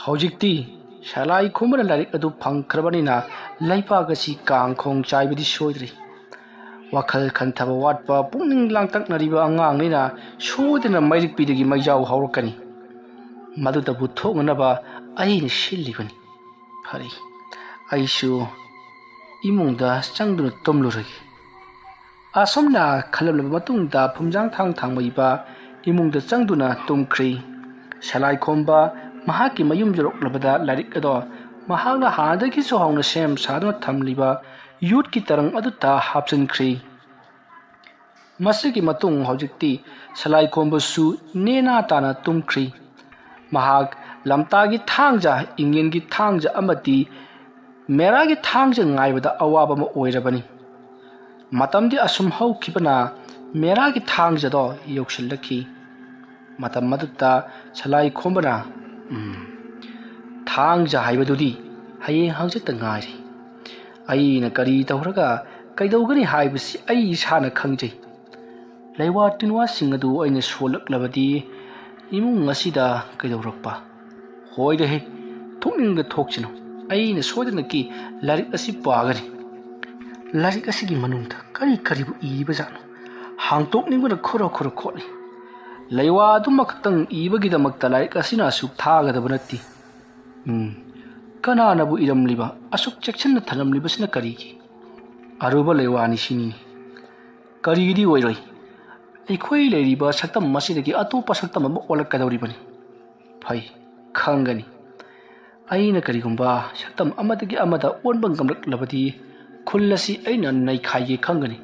ꯍꯧꯖꯤꯛꯇꯤ ꯁꯂꯥꯏ ꯈꯣꯝꯕꯅ ꯂꯥꯏꯔꯤꯛ ꯑꯗꯨ ꯐꯪꯈ꯭ꯔꯕꯅꯤꯅ ꯂꯩꯕꯥꯛ ꯑꯁꯤ ꯀꯥꯡꯈꯣꯡ ꯆꯥꯏꯕꯗꯤ ꯁꯣꯏꯗ꯭ꯔꯤ꯫ ꯋꯥꯈꯜ ꯈꯟꯊꯕ ꯋꯥꯠꯄ, ꯄꯨꯛꯅꯤꯡ ꯂꯥꯡꯇꯛꯅꯔꯤꯕ ꯑꯉꯥꯡꯅꯤꯅ ꯁꯣꯏꯗꯅ ꯃꯩꯔꯤꯛꯄꯤꯗꯒꯤ ꯃꯩꯖꯥꯎ ꯍꯧꯔꯛꯀꯅꯤ꯫ ꯃꯗꯨꯗꯕꯨ ꯊꯣꯛꯅꯅꯕ ꯑꯩꯅ ꯁꯤꯜꯂꯤꯕꯅꯤ꯫ ꯐꯔꯦ, ꯑꯩꯁꯨ ꯏꯃꯨꯡꯗ ꯆꯪꯗꯨꯅ ꯇꯨꯝꯂꯨꯔꯒꯦ꯫ ꯑꯁꯨꯝꯅ ꯈꯜꯂꯝꯂꯕ ꯃꯇꯨꯡꯗ ꯐꯨꯝꯖꯥꯡ ꯊꯥꯡ ꯊꯥꯡꯃꯩꯕ ꯏꯃꯨꯡꯗ ꯆꯪꯗꯨꯅ ꯇꯨꯝꯈ꯭ꯔꯤ꯫ ꯁꯂꯥꯏ ꯈꯣꯝꯕ ꯃꯍꯥꯛꯀꯤ ꯃꯌꯨꯝ ꯌꯧꯔꯛꯂꯕꯗ ꯂꯥꯏꯔꯤꯛ ꯑꯗꯣ ꯃꯍꯥꯛꯅ ꯍꯥꯟꯅꯗꯒꯤꯁꯨ ꯍꯧꯅ ꯁꯦꯝ ꯁꯥꯗꯨꯅ ꯊꯝꯂꯤꯕ ꯌꯣꯠꯀꯤ ꯇꯔꯪ ꯑꯗꯨꯗ ꯍꯥꯞꯆꯤꯟꯈ꯭ꯔꯤ꯫ ꯃꯁꯤꯒꯤ ꯃꯇꯨꯡ ꯍꯧꯖꯤꯛꯇꯤ ꯁꯂꯥꯏ ꯈꯣꯝꯕꯁꯨ ꯅꯦꯅꯥ ꯇꯥꯅ ꯇꯨꯝꯈ꯭ꯔꯤ꯫ ꯃꯍꯥꯛ ꯂꯝꯇꯥꯒꯤ ꯊꯥꯡꯖ, ꯏꯪꯉꯦꯟꯒꯤ ꯊꯥꯡꯖ ꯑꯃꯗꯤ ꯃꯦꯔꯥꯒꯤ ꯊꯥꯡꯖ ꯉꯥꯏꯕꯗ ꯑꯋꯥꯕ ꯑꯃ ꯑꯣꯏꯔꯕꯅꯤ꯫ ꯃꯇꯝꯗꯤ ꯑꯁꯨꯝ ꯍꯧꯈꯤꯕꯅ ꯃꯦꯔꯥꯒꯤ ꯊꯥꯡꯖꯗꯣ ꯌꯧꯁꯤꯜꯂꯛꯈꯤ꯫ ꯃꯇꯝ ꯑꯗꯨꯗ ꯁꯂꯥꯏ ꯈꯣꯝꯕꯅ, "ꯎꯝ, ꯊꯥꯡꯖ ꯍꯥꯏꯕꯗꯨꯗꯤ ꯍꯌꯦꯡ ꯍꯪꯆꯤꯠꯇ ꯉꯥꯏꯔꯤ꯫ ꯑꯩꯅ ꯀꯔꯤ ꯇꯧꯔꯒ ꯀꯩꯗꯧꯒꯅꯤ ꯍꯥꯏꯕꯁꯤ ꯑꯩ ꯏꯁꯥꯅ ꯈꯪꯖꯩ꯫ ꯂꯩꯋꯥ ꯇꯤꯟꯋꯥꯁꯤꯡ ꯑꯗꯨ ꯑꯩꯅ ꯁꯣꯜꯂꯛꯂꯕꯗꯤ ꯏꯃꯨꯡ ꯑꯁꯤꯗ ꯀꯩꯗꯧꯔꯛꯄ? ꯍꯣꯏꯗꯍꯦ, ꯊꯣꯛꯅꯤꯡꯗ ꯊꯣꯛꯁꯅꯨ꯫ ꯑꯩꯅ ꯁꯣꯏꯗꯅꯀꯤ ꯂꯥꯏꯔꯤꯛ ꯑꯁꯤ ꯄꯥꯒꯅꯤ꯫ ꯂꯥꯏꯔꯤꯛ ꯑꯁꯤꯒꯤ ꯃꯅꯨꯡꯗ ꯀꯔꯤ ꯀꯔꯤꯕꯨ ꯏꯔꯤꯕꯖꯥꯠꯅꯣ? ꯍꯥꯡꯇꯣꯛꯅꯤꯡꯕꯅ ꯈꯣꯔꯣ ꯈꯣꯔꯣ ꯈꯣꯠꯂꯤ꯫ ꯂꯩꯋꯥ ꯑꯗꯨꯃꯈꯛꯇꯪ ꯏꯕꯒꯤꯗꯃꯛꯇ ꯂꯥꯏꯔꯤꯛ ꯑꯁꯤꯅ ꯑꯁꯨꯛ ꯊꯥꯒꯗꯕ ꯅꯠꯇꯦ꯫ ꯎꯝ, ꯀꯅꯥꯅꯕꯨ ꯏꯔꯝꯂꯤꯕ, ꯑꯁꯨꯛ ꯆꯦꯛꯁꯤꯟꯅ ꯊꯝꯂꯝꯂꯤꯕꯁꯤꯅ ꯀꯔꯤꯒꯤ? ꯑꯔꯨꯕ ꯂꯩꯋꯥꯅꯤ ꯁꯤꯅꯤꯅꯦ꯫ ꯀꯔꯤꯒꯤꯗꯤ ꯑꯣꯏꯔꯣꯏ? ꯑꯩꯈꯣꯏ ꯂꯩꯔꯤꯕ ꯁꯛꯇꯝ ꯑꯁꯤꯗꯒꯤ ꯑꯇꯣꯞꯄ ꯁꯛꯇꯝ ꯑꯃ ꯑꯣꯜꯂꯛꯀꯗꯧꯔꯤꯕꯅꯤ꯫ ꯐꯩ, ꯈꯪꯒꯅꯤ꯫ ꯑꯩꯅ ꯀꯔꯤꯒꯨꯝꯕ ꯁꯛꯇꯝ ꯑꯃꯗꯒꯤ ꯑꯃꯗ ꯑꯣꯟꯕ ꯉꯝꯂꯛꯂꯕꯗꯤ ꯈꯨꯜ ꯑꯁꯤ ꯑꯩꯅ ꯅꯩꯈꯥꯏꯒꯦ ꯈꯪꯒꯅꯤ꯫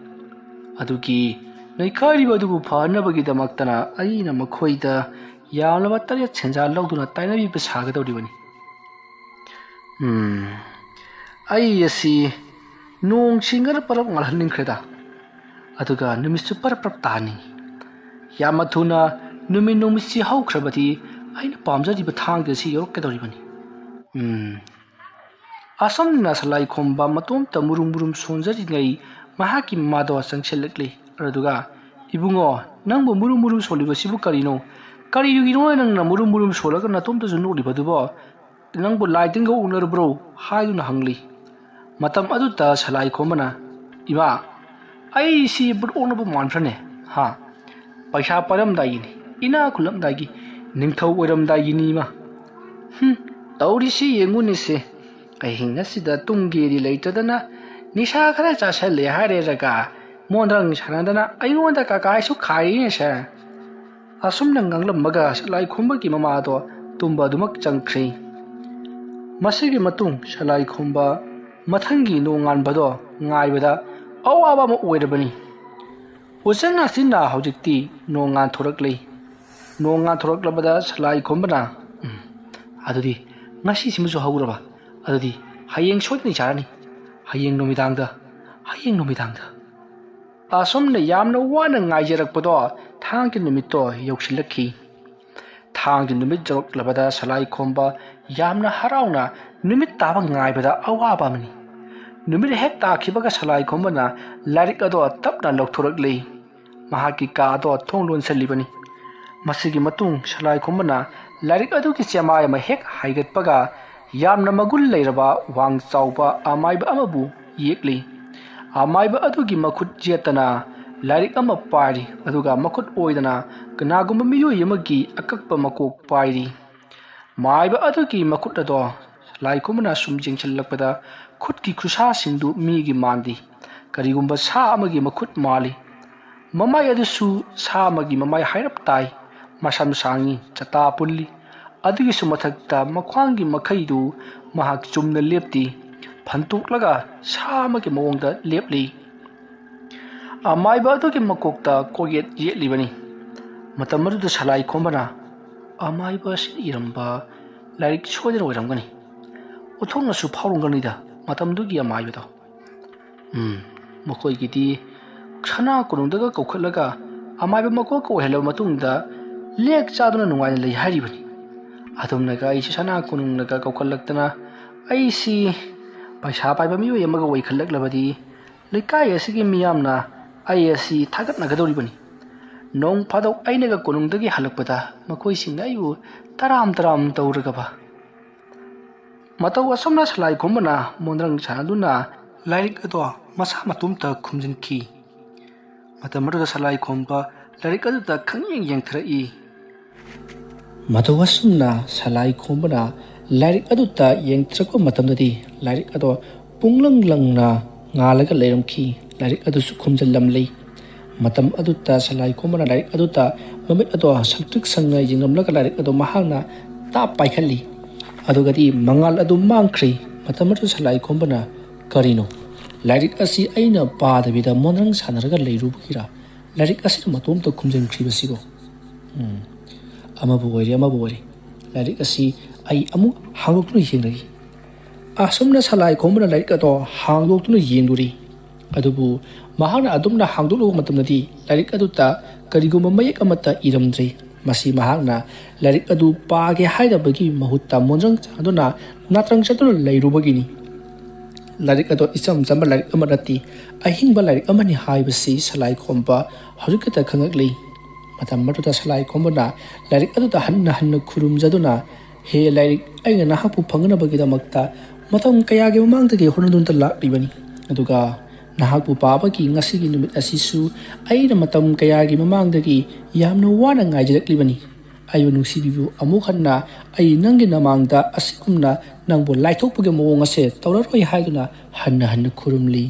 ꯑꯗꯨꯒꯤ ꯅꯩꯈꯥꯏꯔꯤꯕ ꯑꯗꯨꯕꯨ ꯐꯍꯟꯅꯕꯒꯤꯗꯃꯛꯇꯅ ꯑꯩꯅ ꯃꯈꯣꯏꯗ ꯌꯥꯝꯂꯕ ꯇꯔꯦꯠ ꯁꯦꯟꯖꯥ ꯂꯧꯗꯨꯅ ꯇꯥꯏꯅꯕꯤꯕ ꯁꯥꯒꯗꯧꯔꯤꯕꯅꯤ꯫ ꯎꯝ, ꯑꯩ ꯑꯁꯤ ꯅꯣꯡ ꯁꯤꯡꯒꯅ ꯄꯔꯞ ꯉꯥꯜꯍꯟꯅꯤꯡꯈ꯭ꯔꯦꯗ꯫ ꯑꯗꯨꯒ ꯅꯨꯃꯤꯠꯁꯨ ꯄꯔꯞ ꯄꯔꯞ ꯇꯥꯍꯟꯅꯤꯡꯉꯤ꯫ ꯌꯥꯝꯅ ꯊꯨꯅ ꯅꯨꯃꯤꯠ ꯅꯨꯃꯤꯠꯁꯤ ꯍꯧꯈ꯭ꯔꯕꯗꯤ ꯑꯩꯅ ꯄꯥꯝꯖꯔꯤꯕ ꯊꯥꯡꯒꯤ ꯑꯁꯤ ꯌꯧꯔꯛꯀꯗꯧꯔꯤꯕꯅꯤ꯫ ꯎꯝ꯫ ꯑꯁꯨꯝꯅ ꯁꯂꯥꯏ ꯈꯣꯝꯕ ꯃꯇꯣꯝꯇ ꯃꯨꯔꯨꯝ ꯃꯨꯔꯨꯝ ꯁꯣꯟꯖꯔꯤꯉꯩ ꯃꯍꯥꯛꯀꯤ ꯃꯃꯥꯗꯣ ꯆꯪꯁꯤꯜꯂꯛꯂꯤ꯫ ꯑꯗꯨꯒ, "ꯏꯕꯨꯡꯉꯣ, ꯅꯪꯕꯨ ꯃꯨꯔꯨꯝ ꯃꯨꯔꯨꯝ ꯁꯣꯜꯂꯤꯕꯁꯤꯕꯨ ꯀꯔꯤꯅꯣ? ꯀꯔꯤꯒꯤꯅꯣ ꯅꯪꯅ ꯃꯨꯔꯨꯝ ꯃꯨꯔꯨꯝ ꯁꯣꯜꯂꯒ ꯅꯇꯣꯝꯇꯁꯨ ꯅꯣꯛꯂꯤꯕꯗꯨꯕꯣ? ꯅꯪꯕꯨ ꯂꯥꯏ ꯇꯤꯟꯒ ꯎꯅꯔꯕ꯭ꯔꯣ?" ꯍꯥꯏꯗꯨꯅ ꯍꯪꯂꯤ꯫ ꯃꯇꯝ ꯑꯗꯨꯗ ꯁꯂꯥꯏ ꯈꯣꯝꯕꯅ, "ꯏꯃꯥ, ꯑꯩ ꯁꯤ ꯕꯨꯠ ꯑꯣꯛꯅꯕ ꯃꯥꯟꯈ꯭ꯔꯅꯦ? ꯍꯥ? ꯄꯩꯁꯥ ꯄꯥꯏꯔꯝꯗꯥꯏꯒꯤꯅꯤ, ꯏꯅꯥꯛ ꯈꯨꯜꯂꯝꯗꯥꯏꯒꯤ, ꯅꯤꯡꯊꯧ ꯑꯣꯏꯔꯝꯗꯥꯏꯒꯤꯅꯤ ꯏꯃꯥ꯫ ꯍꯨꯝ, ꯇꯧꯔꯤꯁꯤ ꯌꯦꯡꯉꯨꯅꯦꯁꯦ꯫ ꯑꯍꯤꯡ ꯑꯁꯤꯗ ꯇꯨꯝꯒꯦꯗꯤ ꯂꯩꯇꯗꯅ ꯅꯤꯁꯥ ꯈꯔ ꯆꯥꯁꯜꯂꯦ ꯍꯥꯏꯔꯦꯔꯒ ꯃꯣꯟꯗ꯭ꯔꯪ ꯁꯥꯟꯅꯗꯅ ꯑꯩꯉꯣꯟꯗ ꯀꯀꯥꯏꯁꯨ ꯈꯥꯏꯔꯤꯅꯦꯁꯦ꯫" ꯑꯁꯨꯝꯅ ꯉꯥꯡꯂꯝꯃꯒ ꯁꯂꯥꯏ ꯈꯣꯝꯕꯒꯤ ꯃꯃꯥꯗꯣ ꯇꯨꯝꯕ ꯑꯗꯨꯃꯛ ꯆꯪꯈ꯭ꯔꯦ꯫ ꯃꯁꯤꯒꯤ ꯃꯇꯨꯡ ꯁꯂꯥꯏ ꯈꯣꯝꯕ ꯃꯊꯪꯒꯤ ꯅꯣꯡꯉꯥꯟꯕꯗꯣ ꯉꯥꯏꯕꯗ ꯑꯋꯥꯕ ꯑꯃ ꯑꯣꯏꯔꯕꯅꯤ꯫ ꯎꯆꯤꯟ ꯅꯥꯆꯤꯟꯅ ꯍꯧꯖꯤꯛꯇꯤ ꯅꯣꯡ ꯉꯥꯟꯊꯣꯔꯛꯂꯤ꯫ ꯅꯣꯡ ꯉꯥꯟꯊꯣꯔꯛꯂꯕꯗ ꯁꯂꯥꯏ ꯈꯣꯝꯕꯅ, "ꯎꯝ, ꯑꯗꯨꯗꯤ ꯉꯁꯤꯁꯤꯃꯁꯨ ꯍꯧꯔꯕ? ꯑꯗꯨꯗꯤ ꯍꯌꯦꯡ ꯁꯣꯏꯗꯅ ꯆꯥꯔꯅꯤ꯫ ꯍꯌꯦꯡ ꯅꯨꯃꯤꯗꯥꯡꯗ, ꯍꯌꯦꯡ ꯅꯨꯃꯤꯗꯥꯡꯗ꯫" ꯑꯁꯨꯝꯅ ꯌꯥꯝꯅ ꯋꯥꯅ ꯉꯥꯏꯖꯔꯛꯄꯗꯣ ꯊꯥꯡꯒꯤ ꯅꯨꯃꯤꯠꯇꯣ ꯌꯧꯁꯤꯜꯂꯛꯈꯤ꯫ ꯊꯥꯡꯒꯤ ꯅꯨꯃꯤꯠ ꯌꯧꯔꯛꯂꯕꯗ ꯁꯂꯥꯏ ꯈꯣꯝꯕ ꯌꯥꯝꯅ ꯍꯔꯥꯎꯅ ꯅꯨꯃꯤꯠ ꯇꯥꯕ ꯉꯥꯏꯕꯗ ꯑꯋꯥꯕ ꯑꯃꯅꯤ꯫ ꯅꯨꯃꯤꯠ ꯍꯦꯛ ꯇꯥꯈꯤꯕꯒ ꯁꯂꯥꯏ ꯈꯣꯝꯕꯅ ꯂꯥꯏꯔꯤꯛ ꯑꯗꯣ ꯇꯞꯅ ꯂꯧꯊꯣꯔꯛꯂꯤ꯫ ꯃꯍꯥꯛꯀꯤ ꯀꯥ ꯑꯗꯣ ꯊꯣꯡ ꯂꯣꯟꯁꯤꯜꯂꯤꯕꯅꯤ꯫ ꯃꯁꯤꯒꯤ ꯃꯇꯨꯡ ꯁꯂꯥꯏꯈꯣꯝꯕꯅ ꯂꯥꯏꯔꯤꯛ ꯑꯗꯨꯒꯤ ꯆꯦꯃꯥꯏ ꯑꯃ ꯍꯦꯛ ꯍꯥꯏꯒꯠꯄꯒ, ꯌꯥꯝꯅ ꯃꯒꯨꯟ ꯂꯩꯔꯕ ꯋꯥꯡ ꯆꯥꯎꯕ ꯑꯃꯥꯏꯕ ꯑꯃꯕꯨ ꯌꯦꯛꯂꯤ꯫ ꯑꯃꯥꯏꯕ ꯑꯗꯨꯒꯤ ꯃꯈꯨꯠ ꯌꯦꯠꯇꯅ ꯂꯥꯏꯔꯤꯛ ꯑꯃ ꯄꯥꯏꯔꯤ, ꯑꯗꯨꯒ ꯃꯈꯨꯠ ꯑꯣꯏꯗꯅ ꯀꯅꯥꯒꯨꯝꯕ ꯃꯤꯑꯣꯏ ꯑꯃꯒꯤ ꯑꯀꯛꯄ ꯃꯀꯣꯛ ꯄꯥꯏꯔꯤ꯫ ꯃꯥꯏꯕ ꯑꯗꯨꯒꯤ ꯃꯈꯨꯠ ꯑꯗꯣ ꯁꯂꯥꯏꯈꯣꯝꯕꯅ ꯁꯨꯝ ꯌꯦꯡꯁꯤꯜꯂꯛꯄꯗ, ꯈꯨꯠꯀꯤ ꯈꯨꯠꯁꯥꯁꯤꯡꯗꯨ ꯃꯤꯒꯤ ꯃꯥꯟꯗꯦ, ꯀꯔꯤꯒꯨꯝꯕ ꯁꯥ ꯑꯃꯒꯤ ꯃꯈꯨꯠ ꯃꯥꯜꯂꯤ꯫ ꯃꯃꯥꯏ ꯑꯗꯨꯁꯨ ꯁꯥ ꯑꯃꯒꯤ ꯃꯃꯥꯏ ꯍꯥꯏꯔꯞ ꯇꯥꯏ, ꯃꯁꯝ ꯁꯥꯡꯉꯤ, ꯆꯇꯥ ꯄꯨꯜꯂꯤ꯫ ꯑꯗꯨꯒꯤꯁꯨ ꯃꯊꯛꯇ ꯃꯈ꯭ꯋꯥꯡꯒꯤ ꯃꯈꯩꯗꯨ ꯃꯍꯥꯛ ꯆꯨꯝꯅ ꯂꯦꯞꯇꯦ, ꯐꯟꯇꯣꯛꯂꯒ ꯁꯥ ꯑꯃꯒꯤ ꯃꯑꯣꯡꯗ ꯂꯦꯞꯂꯤ꯫ ꯑꯃꯥꯏꯕ ꯑꯗꯨꯒꯤ ꯃꯀꯣꯛꯇ ꯀꯣꯛꯌꯦꯠ ꯌꯦꯠꯂꯤꯕꯅꯤ꯫ ꯃꯇꯝ ꯑꯗꯨꯗ ꯁꯂꯥꯏꯈꯣꯝꯕꯅ ꯑꯃꯥꯏꯕ ꯑꯁꯤꯅ ꯏꯔꯝꯕ ꯂꯥꯏꯔꯤꯛ ꯁꯣꯏꯗꯅ ꯑꯣꯏꯔꯝꯒꯅꯤ꯫ ꯎꯊꯣꯛꯅꯁꯨ ꯐꯥꯎꯔꯝꯒꯅꯤꯗ ꯃꯇꯝꯗꯨꯒꯤ ꯑꯃꯥꯏꯕꯗꯣ꯫ ꯎꯝ, ꯃꯈꯣꯏꯒꯤꯗꯤ ꯁꯅꯥ ꯀꯣꯅꯨꯡꯗꯒ ꯀꯧꯈꯠꯂꯒ ꯑꯃꯥꯏꯕ ꯃꯀꯣꯛꯀ ꯑꯣꯏꯍꯜꯂꯕ ꯃꯇꯨꯡꯗ ꯂꯦꯛ ꯆꯥꯗꯨꯅ ꯅꯨꯡꯉꯥꯏꯅ ꯂꯩ ꯍꯥꯏꯔꯤꯕꯅꯤ꯫ ꯑꯗꯨꯝꯅꯒ ꯑꯩꯁꯤ ꯁꯅꯥ ꯀꯣꯅꯨꯡꯅꯒ ꯀꯧꯈꯠꯂꯛꯇꯅ ꯑꯩꯁꯤ ꯄꯩꯁꯥ ꯄꯥꯏꯕ ꯃꯤꯑꯣꯏ ꯑꯃꯒ ꯑꯣꯏꯈꯠꯂꯛꯂꯕꯗꯤ ꯂꯩꯀꯥꯏ ꯑꯁꯤꯒꯤ ꯃꯤꯌꯥꯝꯅ ꯑꯩ ꯑꯁꯤ ꯊꯥꯒꯠꯅꯒꯗꯧꯔꯤꯕꯅꯤ꯫ ꯅꯣꯡ ꯐꯥꯗꯣꯛ ꯑꯩꯅꯒ ꯀꯣꯅꯨꯡꯗꯒꯤ ꯍꯜꯂꯛꯄꯗ ꯃꯈꯣꯏꯁꯤꯡꯅ ꯑꯩꯕꯨ ꯇꯔꯥꯝ ꯇꯔꯥꯝ ꯇꯧꯔꯒꯕ꯫ ꯃꯇꯧ ꯑꯁꯨꯝꯅ ꯁꯂꯥꯏꯈꯣꯝꯕꯅ ꯃꯣꯟꯗ꯭ꯔꯪ ꯁꯥꯟꯅꯗꯨꯅ ꯂꯥꯏꯔꯤꯛ ꯑꯗꯣ ꯃꯁꯥ ꯃꯇꯣꯝꯇ ꯈꯨꯝꯖꯤꯟꯈꯤ꯫ ꯃꯇꯝ ꯑꯗꯨꯗ ꯁꯂꯥꯏꯈꯣꯝꯕ ꯂꯥꯏꯔꯤꯛ ꯑꯗꯨꯗ ꯈꯪꯌꯦꯡ ꯌꯦꯡꯊꯔꯛꯏ꯫ ꯃꯇꯧ ꯑꯁꯨꯝꯅ ꯁꯂꯥꯏꯈꯣꯝꯕꯅ ꯂꯥꯏꯔꯤꯛ ꯑꯗꯨꯗ ꯌꯦꯡꯊꯔꯛꯄ ꯃꯇꯝꯗꯗꯤ ꯂꯥꯏꯔꯤꯛ ꯑꯗꯣ ꯄꯨꯡꯂꯪ ꯂꯪꯅ ꯉꯥꯜꯂꯒ ꯂꯩꯔꯝꯈꯤ꯫ ꯂꯥꯏꯔꯤꯛ ꯑꯗꯨꯁꯨ ꯈꯨꯝꯖꯤꯜꯂꯝꯂꯤ꯫ ꯃꯇꯝ ꯑꯗꯨꯗ ꯁꯂꯥꯏꯈꯣꯝꯕꯅ ꯂꯥꯏꯔꯤꯛ ꯑꯗꯨꯗ ꯃꯃꯤꯠ ꯑꯗꯣ ꯁꯪꯇ꯭ꯔꯤꯛ ꯁꯪꯅ ꯌꯦꯡꯂꯝꯂꯒ ꯂꯥꯏꯔꯤꯛ ꯑꯗꯣ ꯃꯍꯥꯛꯅ ꯇꯥꯞ ꯄꯥꯏꯈꯠꯂꯤ꯫ ꯑꯗꯨꯒꯗꯤ ꯃꯉꯥꯜ ꯑꯗꯨ ꯃꯥꯡꯈ꯭ꯔꯦ꯫ ꯃꯇꯝ ꯑꯗꯨꯗ ꯁꯂꯥꯏꯈꯣꯝꯕꯅ, "ꯀꯔꯤꯅꯣ? ꯂꯥꯏꯔꯤꯛ ꯑꯁꯤ ꯑꯩꯅ ꯄꯥꯗꯕꯤꯗ ꯃꯣꯟꯗ꯭ꯔꯪ ꯁꯥꯟꯅꯔꯒ ꯂꯩꯔꯨꯕꯒꯤꯔꯥ? ꯂꯥꯏꯔꯤꯛ ꯑꯁꯤꯅ ꯃꯇꯣꯝꯇ ꯈꯨꯝꯖꯤꯟꯈ꯭ꯔꯤꯕꯁꯤꯕꯣ? ꯎꯝ, ꯑꯃꯕꯨ ꯑꯣꯏꯔꯦ, ꯑꯃꯕꯨ ꯑꯣꯏꯔꯦ꯫ ꯂꯥꯏꯔꯤꯛ ꯑꯁꯤ ꯑꯩ ꯑꯃꯨꯛ ꯍꯥꯡꯗꯣꯛꯇꯨꯅ ꯌꯦꯡꯂꯒꯦ꯫" ꯑꯁꯨꯝꯅ ꯁꯂꯥꯏꯈꯣꯝꯕꯅ ꯂꯥꯏꯔꯤꯛ ꯑꯗꯣ ꯍꯥꯡꯗꯣꯛꯇꯨꯅ ꯌꯦꯡꯂꯨꯔꯤ꯫ ꯑꯗꯨꯕꯨ ꯃꯍꯥꯛꯅ ꯑꯗꯨꯝꯅ ꯍꯥꯡꯗꯣꯛꯂꯨꯕ ꯃꯇꯝꯗꯗꯤ ꯂꯥꯏꯔꯤꯛ ꯑꯗꯨꯗ ꯀꯔꯤꯒꯨꯝꯕ ꯃꯌꯦꯛ ꯑꯃꯠꯇ ꯏꯔꯝꯗ꯭ꯔꯦ꯫ ꯃꯁꯤ ꯃꯍꯥꯛꯅ ꯂꯥꯏꯔꯤꯛ ꯑꯗꯨ ꯄꯥꯒꯦ ꯍꯥꯏꯗꯕꯒꯤ ꯃꯍꯨꯠꯇ ꯃꯣꯟꯗ꯭ꯔꯪ ꯁꯥꯟꯅꯗꯨꯅ ꯅꯥꯇ꯭ꯔꯪ ꯆꯠꯇꯨꯅ ꯂꯩꯔꯨꯕꯒꯤꯅꯤ꯫ ꯂꯥꯏꯔꯤꯛ ꯑꯗꯣ ꯏꯆꯝ ꯆꯝꯕ ꯂꯥꯏꯔꯤꯛ ꯑꯃ ꯅꯠꯇꯦ, ꯑꯍꯤꯡꯕ ꯂꯥꯏꯔꯤꯛ ꯑꯃꯅꯤ ꯍꯥꯏꯕꯁꯤ ꯁꯂꯥꯏ ꯈꯣꯝꯕ ꯍꯧꯖꯤꯛ ꯈꯛꯇ ꯈꯪꯉꯛꯂꯤ꯫ ꯃꯇꯝ ꯑꯗꯨꯗ ꯁꯂꯥꯏ ꯈꯣꯝꯕꯅ ꯂꯥꯏꯔꯤꯛ ꯑꯗꯨꯗ ꯍꯟꯅ ꯍꯟꯅ ꯈꯨꯔꯨꯝꯖꯗꯨꯅ, "ꯍꯦ ꯂꯥꯏꯔꯤꯛ, ꯑꯩꯅ ꯅꯍꯥꯛꯄꯨ ꯐꯪꯅꯕꯒꯤꯗꯃꯛꯇ ꯃꯇꯝ ꯀꯌꯥꯒꯤ ꯃꯃꯥꯡꯗꯒꯤ ꯍꯣꯠꯅꯗꯨꯅ ꯂꯥꯛꯂꯤꯕꯅꯤ, ꯑꯗꯨꯒ ꯅꯍꯥꯛꯄꯨ ꯄꯥꯕꯒꯤ ꯉꯁꯤꯒꯤ ꯅꯨꯃꯤꯠ ꯑꯁꯤꯁꯨ ꯑꯩꯅ ꯃꯇꯝ ꯀꯌꯥꯒꯤ ꯃꯃꯥꯡꯗꯒꯤ ꯌꯥꯝꯅ ꯋꯥꯅ ꯉꯥꯏꯖꯔꯛꯂꯤꯕꯅꯤ꯫ ꯑꯩꯕꯨ ꯅꯨꯡꯁꯤꯕꯤꯕꯨ, ꯑꯃꯨꯛ ꯍꯟꯅ ꯑꯩ ꯅꯪꯒꯤ ꯅꯃꯥꯡꯗ ꯑꯁꯤꯒꯨꯝꯅ ꯅꯪꯕꯨ ꯂꯥꯏꯊꯣꯛꯄꯒꯤ ꯃꯑꯣꯡ ꯑꯁꯦ ꯇꯧꯔꯔꯣꯏ" ꯍꯥꯏꯗꯨꯅ ꯍꯟꯅ ꯍꯟꯅ ꯈꯨꯔꯨꯝꯂꯤ꯫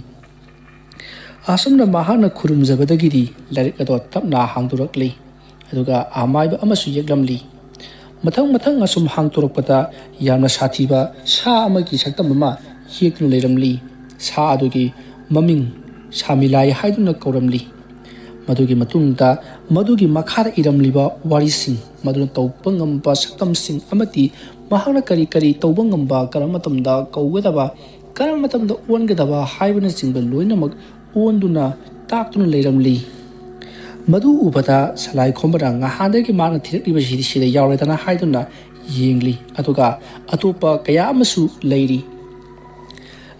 ꯑꯁꯨꯝꯅ ꯃꯍꯥꯛꯅ ꯈꯨꯔꯨꯝꯖꯕꯗꯒꯤꯗꯤ ꯂꯥꯏꯔꯤꯛ ꯑꯗꯣ ꯇꯞꯅ ꯍꯥꯡꯗꯣꯔꯛꯂꯤ, ꯑꯗꯨꯒ ꯑꯃꯥꯏꯕ ꯑꯃꯁꯨ ꯌꯦꯛꯂꯝꯂꯤ꯫ ꯃꯊꯪ ꯃꯊꯪ ꯑꯁꯨꯝ ꯍꯥꯡꯗꯣꯔꯛꯄꯗ ꯌꯥꯝꯅ ꯁꯥꯊꯤꯕ ꯁꯥ ꯑꯃꯒꯤ ꯁꯛꯇꯝ ꯑꯃ ꯌꯦꯛꯇꯨꯅ ꯂꯩꯔꯝꯂꯤ꯫ ꯁꯥ ꯑꯗꯨꯒꯤ ꯃꯃꯤꯡ ꯁꯥꯃꯤꯂꯥꯏ ꯍꯥꯏꯗꯨꯅ ꯀꯧꯔꯝꯂꯤ꯫ ꯃꯗꯨꯒꯤ ꯃꯇꯨꯡꯗ ꯃꯗꯨꯒꯤ ꯃꯈꯥꯗ ꯏꯔꯝꯂꯤꯕ ꯋꯥꯔꯤꯁꯤꯡ, ꯃꯗꯨꯅ ꯇꯧꯕ ꯉꯝꯕ ꯁꯛꯇꯝꯁꯤꯡ ꯑꯃꯗꯤ ꯃꯍꯥꯛꯅ ꯀꯔꯤ ꯀꯔꯤ ꯇꯧꯕ ꯉꯝꯕ, ꯀꯔꯝꯕ ꯃꯇꯝꯗ ꯀꯧꯒꯗꯕ, ꯀꯔꯝꯕ ꯃꯇꯝꯗ ꯑꯣꯟꯒꯗꯕ ꯍꯥꯏꯕꯅꯆꯤꯡꯕ ꯂꯣꯏꯅꯃꯛ ꯑꯣꯟꯗꯨꯅ ꯇꯥꯛꯇꯨꯅ ꯂꯩꯔꯝꯂꯤ꯫ ꯃꯗꯨ ꯎꯕꯗ ꯁꯂꯥꯏ ꯈꯣꯝꯕꯅ ꯉꯍꯥꯟꯗꯒꯤ ꯃꯥꯅ ꯊꯤꯔꯛꯂꯤꯕꯁꯤꯗꯤ ꯁꯤꯗ ꯌꯥꯎꯔꯦꯗꯅ ꯍꯥꯏꯗꯨꯅ ꯌꯦꯡꯂꯤ, ꯑꯗꯨꯒ ꯑꯇꯣꯞꯄ ꯀꯌꯥ ꯑꯃꯁꯨ ꯂꯩꯔꯤ꯫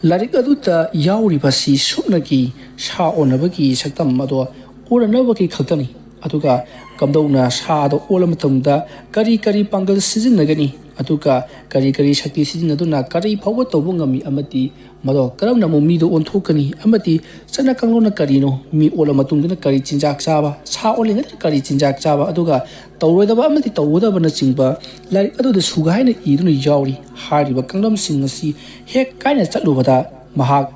ꯂꯥꯏꯔꯤꯛ ꯑꯗꯨꯗ ꯌꯥꯎꯔꯤꯕꯁꯤ ꯁꯨꯞꯅꯒꯤ ꯁꯥ ꯑꯣꯟꯅꯕꯒꯤ ꯁꯛꯇꯝ ꯑꯗꯣ ꯑꯣꯟꯅꯅꯕꯒꯤ ꯈꯛꯇꯅꯤ꯫ ꯑꯗꯨꯒ ꯀꯝꯗꯧꯅ ꯁꯥ ꯑꯗꯣ ꯑꯣꯜꯂ ꯃꯇꯝꯗ ꯀꯔꯤ ꯀꯔꯤ ꯄꯥꯡꯒꯜ ꯁꯤꯖꯤꯟꯅꯒꯅꯤ, ꯑꯗꯨꯒ ꯀꯔꯤ ꯀꯔꯤ ꯁꯛꯇꯤ ꯁꯤꯖꯤꯟꯅꯗꯨꯅ ꯀꯔꯤ ꯐꯥꯎꯕ ꯇꯧꯕ ꯉꯝꯃꯤ, ꯑꯃꯗꯤ ꯃꯗꯣ ꯀꯔꯝꯅ ꯑꯃꯨꯛ ꯃꯤꯗ ꯑꯣꯟꯊꯣꯛꯀꯅꯤ, ꯑꯃꯗꯤ ꯆꯠꯅ ꯀꯥꯡꯂꯣꯟꯅ ꯀꯔꯤꯅꯣ, ꯃꯤ ꯑꯣꯜꯂ ꯃꯇꯨꯡꯗꯅ ꯀꯔꯤ ꯆꯤꯟꯖꯥꯛ ꯆꯥꯕ, ꯁꯥ ꯑꯣꯜꯂꯤꯉꯩꯗꯅ ꯀꯔꯤ ꯆꯤꯟꯖꯥꯛ ꯆꯥꯕ, ꯑꯗꯨꯒ ꯇꯧꯔꯣꯏꯗꯕ ꯑꯃꯗꯤ ꯇꯧꯒꯗꯕꯅꯆꯤꯡꯕ ꯂꯥꯏꯔꯤꯛ ꯑꯗꯨꯗ ꯁꯨꯒꯥꯏꯅ ꯏꯗꯨꯅ ꯌꯥꯎꯔꯤ꯫ ꯍꯥꯏꯔꯤꯕ ꯀꯥꯡꯂꯝꯁꯤꯡ ꯑꯁꯤ ꯍꯦꯛ ꯀꯥꯏꯅ ꯆꯠꯂꯨꯕꯗ ꯃꯍꯥꯛ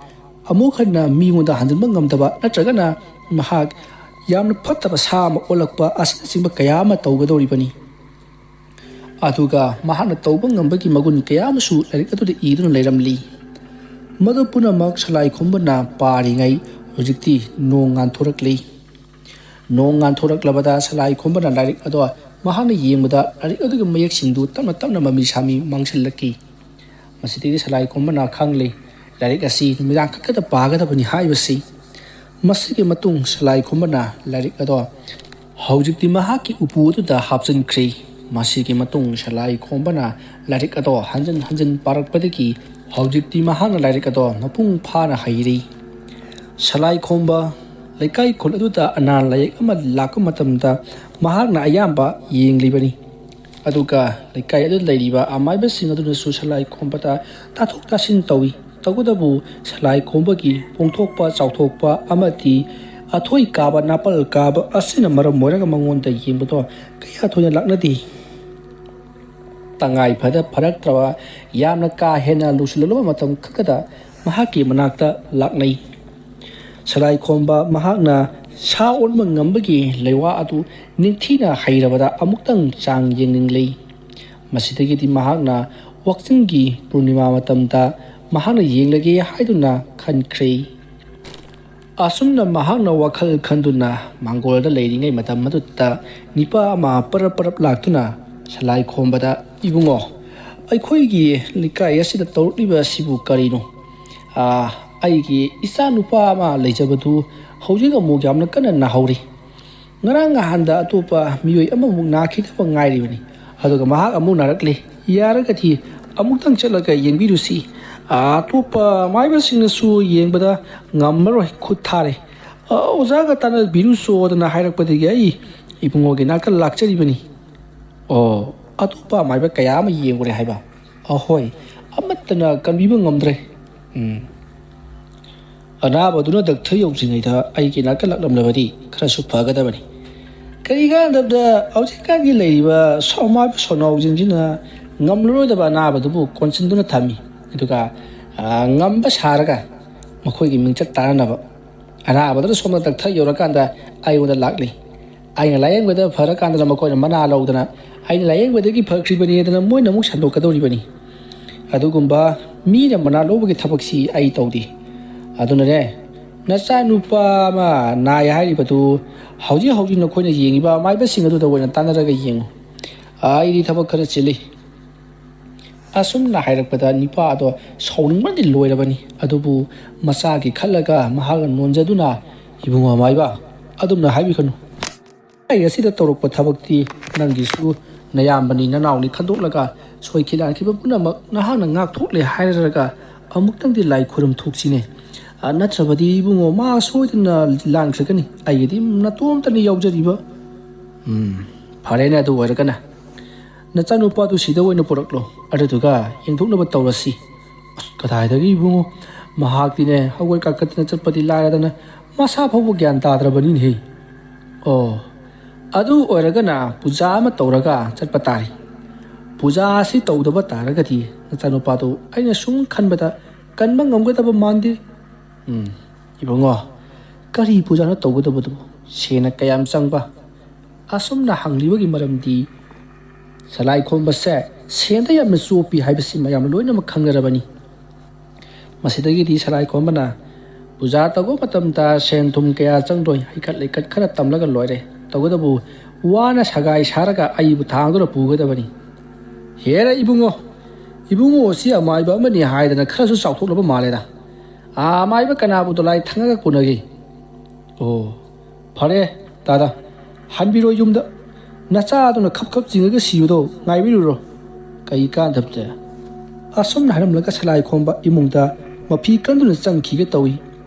ꯑꯃꯨꯛ ꯍꯟꯅ ꯃꯤꯉꯣꯟꯗ ꯍꯟꯖꯤꯟꯕ ꯉꯝꯗꯕ ꯅꯠꯇ꯭ꯔꯒꯅ ꯃꯍꯥꯛ ꯌꯥꯝꯅ ꯐꯠꯇꯕ ꯁꯥ ꯑꯃ ꯑꯣꯜꯂꯛꯄ ꯑꯁꯤꯅꯆꯤꯡꯕ ꯀꯌꯥ ꯑꯃ ꯇꯧꯒꯗꯧꯔꯤꯕꯅꯤ꯫ ꯑꯗꯨꯒ ꯃꯍꯥꯛꯅ ꯇꯧꯕ ꯉꯝꯕꯒꯤ ꯃꯒꯨꯟ ꯀꯌꯥ ꯑꯃꯁꯨ ꯂꯥꯏꯔꯤꯛ ꯑꯗꯨꯗ ꯏꯗꯨꯅ ꯂꯩꯔꯝꯂꯤ꯫ ꯃꯗꯨ ꯄꯨꯝꯅꯃꯛ ꯁꯂꯥꯏ ꯈꯣꯝꯕꯅ ꯄꯥꯔꯤꯉꯩ ꯍꯧꯖꯤꯛꯇꯤ ꯅꯣꯡ ꯉꯥꯟꯊꯣꯔꯛꯂꯤ꯫ ꯅꯣꯡ ꯉꯥꯟꯊꯣꯔꯛꯂꯕꯗ ꯁꯂꯥꯏ ꯈꯣꯝꯕꯅ ꯂꯥꯏꯔꯤꯛ ꯑꯗꯣ ꯃꯍꯥꯛꯅ ꯌꯦꯡꯕꯗ ꯂꯥꯏꯔꯤꯛ ꯑꯗꯨꯒꯤ ꯃꯌꯦꯛꯁꯤꯡꯗꯨ ꯇꯞꯅ ꯇꯞꯅ ꯃꯃꯤ ꯁꯥꯃꯤ ꯃꯥꯡꯁꯤꯜꯂꯛꯈꯤ꯫ ꯃꯁꯤꯗꯒꯤ ꯁꯂꯥꯏ ꯈꯣꯝꯕꯅ ꯈꯪꯂꯤ, ꯂꯥꯏꯔꯤꯛ ꯑꯁꯤ ꯅꯨꯃꯤꯗꯥꯡ ꯈꯛꯇꯗ ꯄꯥꯒꯗꯕꯅꯤ ꯍꯥꯏꯕꯁꯤ꯫ ꯃꯁꯤꯒꯤ ꯃꯇꯨꯡ ꯁꯂꯥꯏ ꯈꯣꯝꯕꯅ ꯂꯥꯏꯔꯤꯛ ꯑꯗꯣ ꯍꯧꯖꯤꯛꯇꯤ ꯃꯍꯥꯛꯀꯤ ꯎꯄꯨ ꯑꯗꯨꯗ ꯍꯥꯞꯆꯤꯟꯈ꯭ꯔꯦ꯫ ꯃꯁꯤꯒꯤ ꯃꯇꯨꯡ ꯁꯂꯥꯏ ꯈꯣꯝꯕꯅ ꯂꯥꯏꯔꯤꯛ ꯑꯗꯣ ꯍꯟꯖꯤꯟ ꯍꯟꯖꯤꯟ ꯄꯥꯔꯛꯄꯗꯒꯤ ꯍꯧꯖꯤꯛꯇꯤ ꯃꯍꯥꯛꯅ ꯂꯥꯏꯔꯤꯛ ꯑꯗꯣ ꯃꯄꯨꯡ ꯐꯥꯅ ꯍꯩꯔꯦ꯫ ꯁꯂꯥꯏ ꯈꯣꯝꯕ ꯂꯩꯀꯥꯏ ꯈꯨꯜ ꯑꯗꯨꯗ ꯑꯅꯥ ꯂꯥꯏꯌꯦꯛ ꯑꯃ ꯂꯥꯛꯄ ꯃꯇꯝꯗ ꯃꯍꯥꯛꯅ ꯑꯌꯥꯝꯕ ꯌꯦꯡꯂꯤꯕꯅꯤ꯫ ꯑꯗꯨꯒ ꯂꯩꯀꯥꯏ ꯑꯗꯨꯗ ꯂꯩꯔꯤꯕ ꯑꯃꯥꯏꯕꯁꯤꯡ ꯑꯗꯨꯅꯁꯨ ꯁꯂꯥꯏ ꯈꯣꯝꯕꯗ ꯇꯥꯊꯣꯛ ꯇꯥꯁꯤꯟ ꯇꯧꯏ꯫ ꯇꯧꯕꯇꯕꯨ ꯁꯂꯥꯏ ꯈꯣꯝꯕꯒꯤ ꯄꯣꯡꯊꯣꯛꯄ ꯆꯥꯎꯊꯣꯛꯄ ꯑꯃꯗꯤ ꯑꯊꯣꯏ ꯀꯥꯕ ꯅꯥꯄꯜ ꯀꯥꯕ ꯑꯁꯤꯅ ꯃꯔꯝ ꯑꯣꯏꯔꯒ ꯃꯉꯣꯟꯗ ꯌꯦꯡꯕꯗꯣ ꯀꯌꯥ ꯊꯣꯏꯅ ꯂꯥꯛꯅꯗꯦ꯫ ꯇꯉꯥꯏ ꯐꯗ ꯐꯔꯛꯇ꯭ꯔꯕ ꯌꯥꯝꯅ ꯀꯥ ꯍꯦꯟꯅ ꯂꯨꯁꯤꯜꯂꯕ ꯃꯇꯝ ꯈꯛꯇꯗ ꯃꯍꯥꯛꯀꯤ ꯃꯅꯥꯛꯇ ꯂꯥꯛꯅꯩ꯫ ꯁꯂꯥꯏ ꯈꯣꯝꯕ ꯃꯍꯥꯛꯅ ꯁꯥ ꯑꯣꯟꯕ ꯉꯝꯕꯒꯤ ꯂꯩꯋꯥ ꯑꯗꯨ ꯅꯤꯡꯊꯤꯅ ꯍꯩꯔꯕꯗ ꯑꯃꯨꯛꯇꯪ ꯆꯥꯡ ꯌꯦꯡꯅꯤꯡꯂꯤ꯫ ꯃꯁꯤꯗꯒꯤꯗꯤ ꯃꯍꯥꯛꯅ ꯋꯥꯛꯆꯤꯡꯒꯤ ꯄꯨꯔꯅꯤꯃꯥ ꯃꯇꯝꯗ ꯃꯍꯥꯛꯅ ꯌꯦꯡꯂꯒꯦ ꯍꯥꯏꯗꯨꯅ ꯈꯟꯈ꯭ꯔꯦ꯫ ꯑꯁꯨꯝꯅ ꯃꯍꯥꯛꯅ ꯋꯥꯈꯜ ꯈꯟꯗꯨꯅ ꯃꯥꯡꯒꯣꯜꯗ ꯂꯩꯔꯤꯉꯩ ꯃꯇꯝ ꯑꯗꯨꯗ ꯅꯤꯄꯥ ꯑꯃ ꯄꯔꯞ ꯄꯔꯞ ꯂꯥꯛꯇꯨꯅ ꯁꯂꯥꯏ ꯈꯣꯝꯕꯗ, "ꯏꯕꯨꯡꯉꯣ, ꯑꯩꯈꯣꯏꯒꯤ ꯂꯩꯀꯥꯏ ꯑꯁꯤꯗ ꯇꯧꯔꯛꯂꯤꯕ ꯑꯁꯤꯕꯨ ꯀꯔꯤꯅꯣ? ꯑꯥ, ꯑꯩꯒꯤ ꯏꯆꯥ ꯅꯨꯄꯥ ꯑꯃ ꯂꯩꯖꯕꯗꯨ ꯍꯧꯖꯤꯛ ꯑꯃꯨꯛ ꯌꯥꯝꯅ ꯀꯟꯅ ꯅꯥꯍꯧꯔꯤ꯫ ꯉꯔꯥꯡ ꯅꯍꯥꯟꯗ ꯑꯇꯣꯞꯄ ꯃꯤꯑꯣꯏ ꯑꯃꯃꯨꯛ ꯅꯥꯈꯤꯗꯕ ꯉꯥꯏꯔꯤꯕꯅꯤ꯫ ꯑꯗꯨꯒ ꯃꯍꯥꯛ ꯑꯃꯨꯛ ꯅꯥꯔꯛꯂꯦ꯫ ꯌꯥꯔꯒꯗꯤ ꯑꯃꯨꯛꯇꯪ ꯆꯠꯂꯒ ꯌꯦꯡꯕꯤꯔꯨꯁꯤ꯫ ꯑꯇꯣꯞꯄ ꯃꯥꯏꯕꯁꯤꯡꯅꯁꯨ ꯌꯦꯡꯕꯗ ꯉꯝꯃꯔꯣꯏ, ꯈꯨꯠ ꯊꯥꯔꯦ꯫ ꯑ, ꯑꯣꯖꯥꯒ ꯇꯥꯟꯅꯕꯤꯔꯨꯆꯣꯗꯅ ꯍꯥꯏꯔꯛꯄꯗꯒꯤ ꯑꯩ ꯏꯕꯨꯡꯉꯣꯒꯤ ꯅꯥꯛꯇ ꯂꯥꯛꯆꯔꯤꯕꯅꯤ꯫" "ꯑꯣ, ꯑꯇꯣꯞꯄ ꯑꯃꯥꯏꯕ ꯀꯌꯥ ꯑꯃ ꯌꯦꯡꯉꯨꯔꯦ ꯍꯥꯏꯕ?" "ꯑꯍꯣꯏ, ꯑꯃꯠꯇꯅ ꯀꯟꯕꯤꯕ ꯉꯝꯗ꯭ꯔꯦ꯫" "ꯎꯝ, ꯑꯅꯥꯕꯗꯨꯅ ꯗꯥꯛꯇꯔ ꯌꯧꯗ꯭ꯔꯤꯉꯩꯗ ꯑꯩꯒꯤ ꯅꯥꯛꯇ ꯂꯥꯛꯂꯝꯂꯕꯗꯤ ꯈꯔꯁꯨ ꯐꯒꯗꯕꯅꯤ꯫ ꯀꯔꯤ ꯀꯥꯟꯗꯕꯗ ꯍꯧꯖꯤꯛꯀꯥꯟꯒꯤ ꯂꯩꯔꯤꯕ ꯁꯥꯎꯃꯥꯏꯕ ꯁꯣꯟꯅꯥꯎꯁꯤꯡꯁꯤꯅ ꯉꯝꯂꯔꯣꯏꯗꯕ ꯑꯅꯥꯕꯗꯨꯕꯨ ꯀꯣꯟꯁꯤꯟꯗꯨꯅ ꯊꯝꯃꯤ꯫ ꯑꯗꯨꯒ, ꯑ, ꯉꯝꯕ ꯁꯥꯔꯒ ꯃꯈꯣꯏꯒꯤ ꯃꯤꯡꯆꯠ ꯇꯥꯅꯅꯕ ꯑꯅꯥꯕꯗꯨꯅ ꯁꯣꯝꯗ ꯗꯥꯛꯇꯔ ꯌꯧꯔꯀꯥꯟꯗ ꯑꯩꯉꯣꯟꯗ ꯂꯥꯛꯂꯤ꯫ ꯑꯩꯅ ꯂꯥꯌꯦꯡꯕꯗ ꯐꯔꯀꯥꯟꯗꯅ ꯃꯈꯣꯏꯅ ꯃꯅꯥ ꯂꯧꯗꯅ, ꯑꯩꯅ ꯂꯥꯌꯦꯡꯕꯗꯒꯤ ꯐꯈ꯭ꯔꯤꯕꯅꯦꯗꯅ ꯃꯣꯏꯅ ꯑꯃꯨꯛ ꯁꯟꯗꯣꯛꯀꯗꯧꯔꯤꯕꯅꯤ꯫ ꯑꯗꯨꯒꯨꯝꯕ ꯃꯤꯅ ꯃꯅꯥ ꯂꯧꯕꯒꯤ ꯊꯕꯛꯁꯤ ꯑꯩ ꯇꯧꯗꯦ꯫ ꯑꯗꯨꯅꯅꯦ, ꯅꯆꯥꯅꯨꯄꯥ ꯑꯃ ꯅꯥꯏ ꯍꯥꯏꯔꯤꯕꯗꯨ ꯍꯧꯖꯤꯛ ꯍꯧꯖꯤꯛ ꯅꯈꯣꯏꯅ ꯌꯦꯡꯉꯤꯕ ꯑꯃꯥꯏꯕꯁꯤꯡ ꯑꯗꯨꯗ ꯑꯣꯏꯅ ꯇꯥꯟꯅꯔꯒ ꯌꯦꯡꯉꯨ꯫ ꯑꯩꯗꯤ ꯊꯕꯛ ꯈꯔ ꯆꯤꯜꯂꯤ꯫" ꯑꯁꯨꯝꯅ ꯍꯥꯏꯔꯛꯄꯗ ꯅꯤꯄꯥ ꯑꯗꯣ ꯁꯥꯎꯅꯤꯡꯕꯅꯗꯤ ꯂꯣꯏꯔꯕꯅꯤ꯫ ꯑꯗꯨꯕꯨ ꯃꯆꯥꯒꯤ ꯈꯜꯂꯒ ꯃꯍꯥꯛꯅ ꯅꯣꯟꯖꯗꯨꯅ, "ꯏꯕꯨꯡꯉꯣ ꯑꯃꯥꯏꯕ, ꯑꯗꯨꯝꯅ ꯍꯥꯏꯕꯤꯒꯅꯨ꯫ ꯑꯩ ꯑꯁꯤꯗ ꯇꯧꯔꯛꯄ ꯊꯕꯛꯇꯤ ꯅꯪꯒꯤꯁꯨ ꯅꯌꯥꯝꯕꯅꯤ ꯅꯅꯥꯎꯅꯤ ꯈꯟꯗꯣꯛꯂꯒ ꯁꯣꯏꯈꯤ ꯂꯥꯟꯈꯤꯕ ꯄꯨꯝꯅꯃꯛ ꯅꯍꯥꯛꯅ ꯉꯥꯛꯊꯣꯛꯂꯦ ꯍꯥꯏꯔꯒ ꯑꯃꯨꯛꯇꯪꯗꯤ ꯂꯥꯏ ꯈꯨꯔꯨꯝ ꯊꯣꯛꯁꯤꯅꯦ꯫ ꯑ, ꯅꯠꯇ꯭ꯔꯕꯗꯤ ꯏꯕꯨꯡꯉꯣ, ꯃꯥ ꯁꯣꯏꯗꯅ ꯂꯥꯟꯈ꯭ꯔꯒꯅꯤ꯫ ꯑꯩꯒꯤꯗꯤ ꯅꯇꯣꯝꯇꯅꯤ ꯌꯥꯎꯖꯔꯤꯕ꯫ ꯎꯝ, ꯐꯔꯦꯅꯦ, ꯑꯗꯨ ꯑꯣꯏꯔꯒꯅ ꯅꯆꯥꯅꯨꯄꯥꯗꯨ ꯁꯤꯗ ꯑꯣꯏꯅ ꯄꯨꯔꯛꯂꯣ, ꯑꯗꯨꯗꯨꯒ ꯌꯦꯡꯊꯣꯛꯅꯕ ꯇꯧꯔꯁꯤ꯫ ꯑꯁ, ꯀꯗꯥꯏꯗꯒꯤ ꯏꯕꯨꯡꯉꯣ, ꯃꯍꯥꯛꯇꯤꯅꯦ ꯍꯧꯒꯠ ꯀꯥꯈꯠꯇꯅ ꯆꯠꯄꯗꯤ ꯂꯥꯏꯔꯗꯅ ꯃꯁꯥ ꯐꯥꯎꯕ ꯒ꯭ꯌꯥꯟ ꯇꯥꯗ꯭ꯔꯕꯅꯤꯅꯦꯍꯦ꯫ ꯑꯣ, ꯑꯗꯨ ꯑꯣꯏꯔꯒꯅ ꯄꯨꯖꯥ ꯑꯃ ꯇꯧꯔꯒ ꯆꯠꯄ ꯇꯥꯔꯦ꯫ ꯄꯨꯖꯥ ꯑꯁꯤ ꯇꯧꯗꯕ ꯇꯥꯔꯒꯗꯤ ꯅꯆꯥꯅꯨꯄꯥꯗꯨ ꯑꯩꯅ ꯁꯨꯝ ꯈꯟꯕꯗ ꯀꯟꯕ ꯉꯝꯒꯗꯕ ꯃꯥꯟꯗꯦ꯫ ꯎꯝ, ꯏꯕꯨꯡꯉꯣ, ꯀꯔꯤ ꯄꯨꯖꯥꯅꯣ ꯇꯧꯒꯗꯕꯗꯨꯕꯨ? ꯁꯦꯟꯅ ꯀꯌꯥꯝ ꯆꯪꯕ? ꯑꯁꯨꯝꯅ ꯍꯪꯂꯤꯕꯒꯤ ꯃꯔꯝꯗꯤ ꯁꯂꯥꯏ ꯈꯣꯝꯕꯁꯦ ꯁꯦꯟꯗ ꯌꯥꯝꯅ ꯆꯣꯞꯄꯤ ꯍꯥꯏꯕꯁꯤ ꯃꯌꯥꯝꯅ ꯂꯣꯏꯅꯃꯛ ꯈꯪꯅꯔꯕꯅꯤ꯫ ꯃꯁꯤꯗꯒꯤꯗꯤ ꯁꯂꯥꯏ ꯈꯣꯝꯕꯅ ꯄꯨꯖꯥ ꯇꯧꯕ ꯃꯇꯝꯗ ꯁꯦꯟ ꯊꯨꯝ ꯀꯌꯥ ꯆꯪꯗꯣꯏ, ꯍꯩꯀꯠ ꯂꯩꯀꯠ ꯈꯔ ꯇꯝꯂꯒ ꯂꯣꯏꯔꯦ꯫ ꯇꯧꯕꯇꯕꯨ ꯋꯥꯅ ꯁꯒꯥꯏ ꯁꯥꯔꯒ ꯑꯩꯕꯨ ꯊꯥꯡꯗꯨꯅ ꯄꯨꯒꯗꯕꯅꯤ꯫ ꯍꯦꯔꯥ ꯏꯕꯨꯡꯉꯣ, ꯏꯕꯨꯡꯉꯣ ꯑꯁꯤ ꯑꯃꯥꯏꯕ ꯑꯃꯅꯤ ꯍꯥꯏꯗꯅ ꯈꯔꯁꯨ ꯆꯥꯎꯊꯣꯛꯂꯕ ꯃꯥꯜꯂꯦꯗ꯫ ꯑꯃꯥꯏꯕ ꯀꯅꯥꯕꯨ ꯗꯣꯂꯥꯏ ꯊꯪꯉꯒ ꯀꯣꯟꯅꯒꯦ? ꯑꯣ, ꯐꯔꯦ ꯗꯥꯗꯥ, ꯍꯟꯕꯤꯔꯣ ꯌꯨꯝꯗ꯫ ꯅꯆꯥꯗꯨꯅ ꯈꯞ ꯈꯞ ꯆꯤꯡꯉꯒ ꯁꯤꯕꯗꯣ ꯉꯥꯏꯕꯤꯔꯨꯔꯣ꯫ ꯀꯩ ꯀꯥꯟꯗꯕꯗ꯫ ꯑꯁꯨꯝꯅ ꯍꯥꯏꯔꯝꯂꯒ ꯁꯂꯥꯏ ꯈꯣꯝꯕ ꯏꯃꯨꯡꯗ ꯃꯐꯤ ꯀꯟꯗꯨꯅ ꯆꯪꯈꯤꯒꯦ ꯇꯧꯏ꯫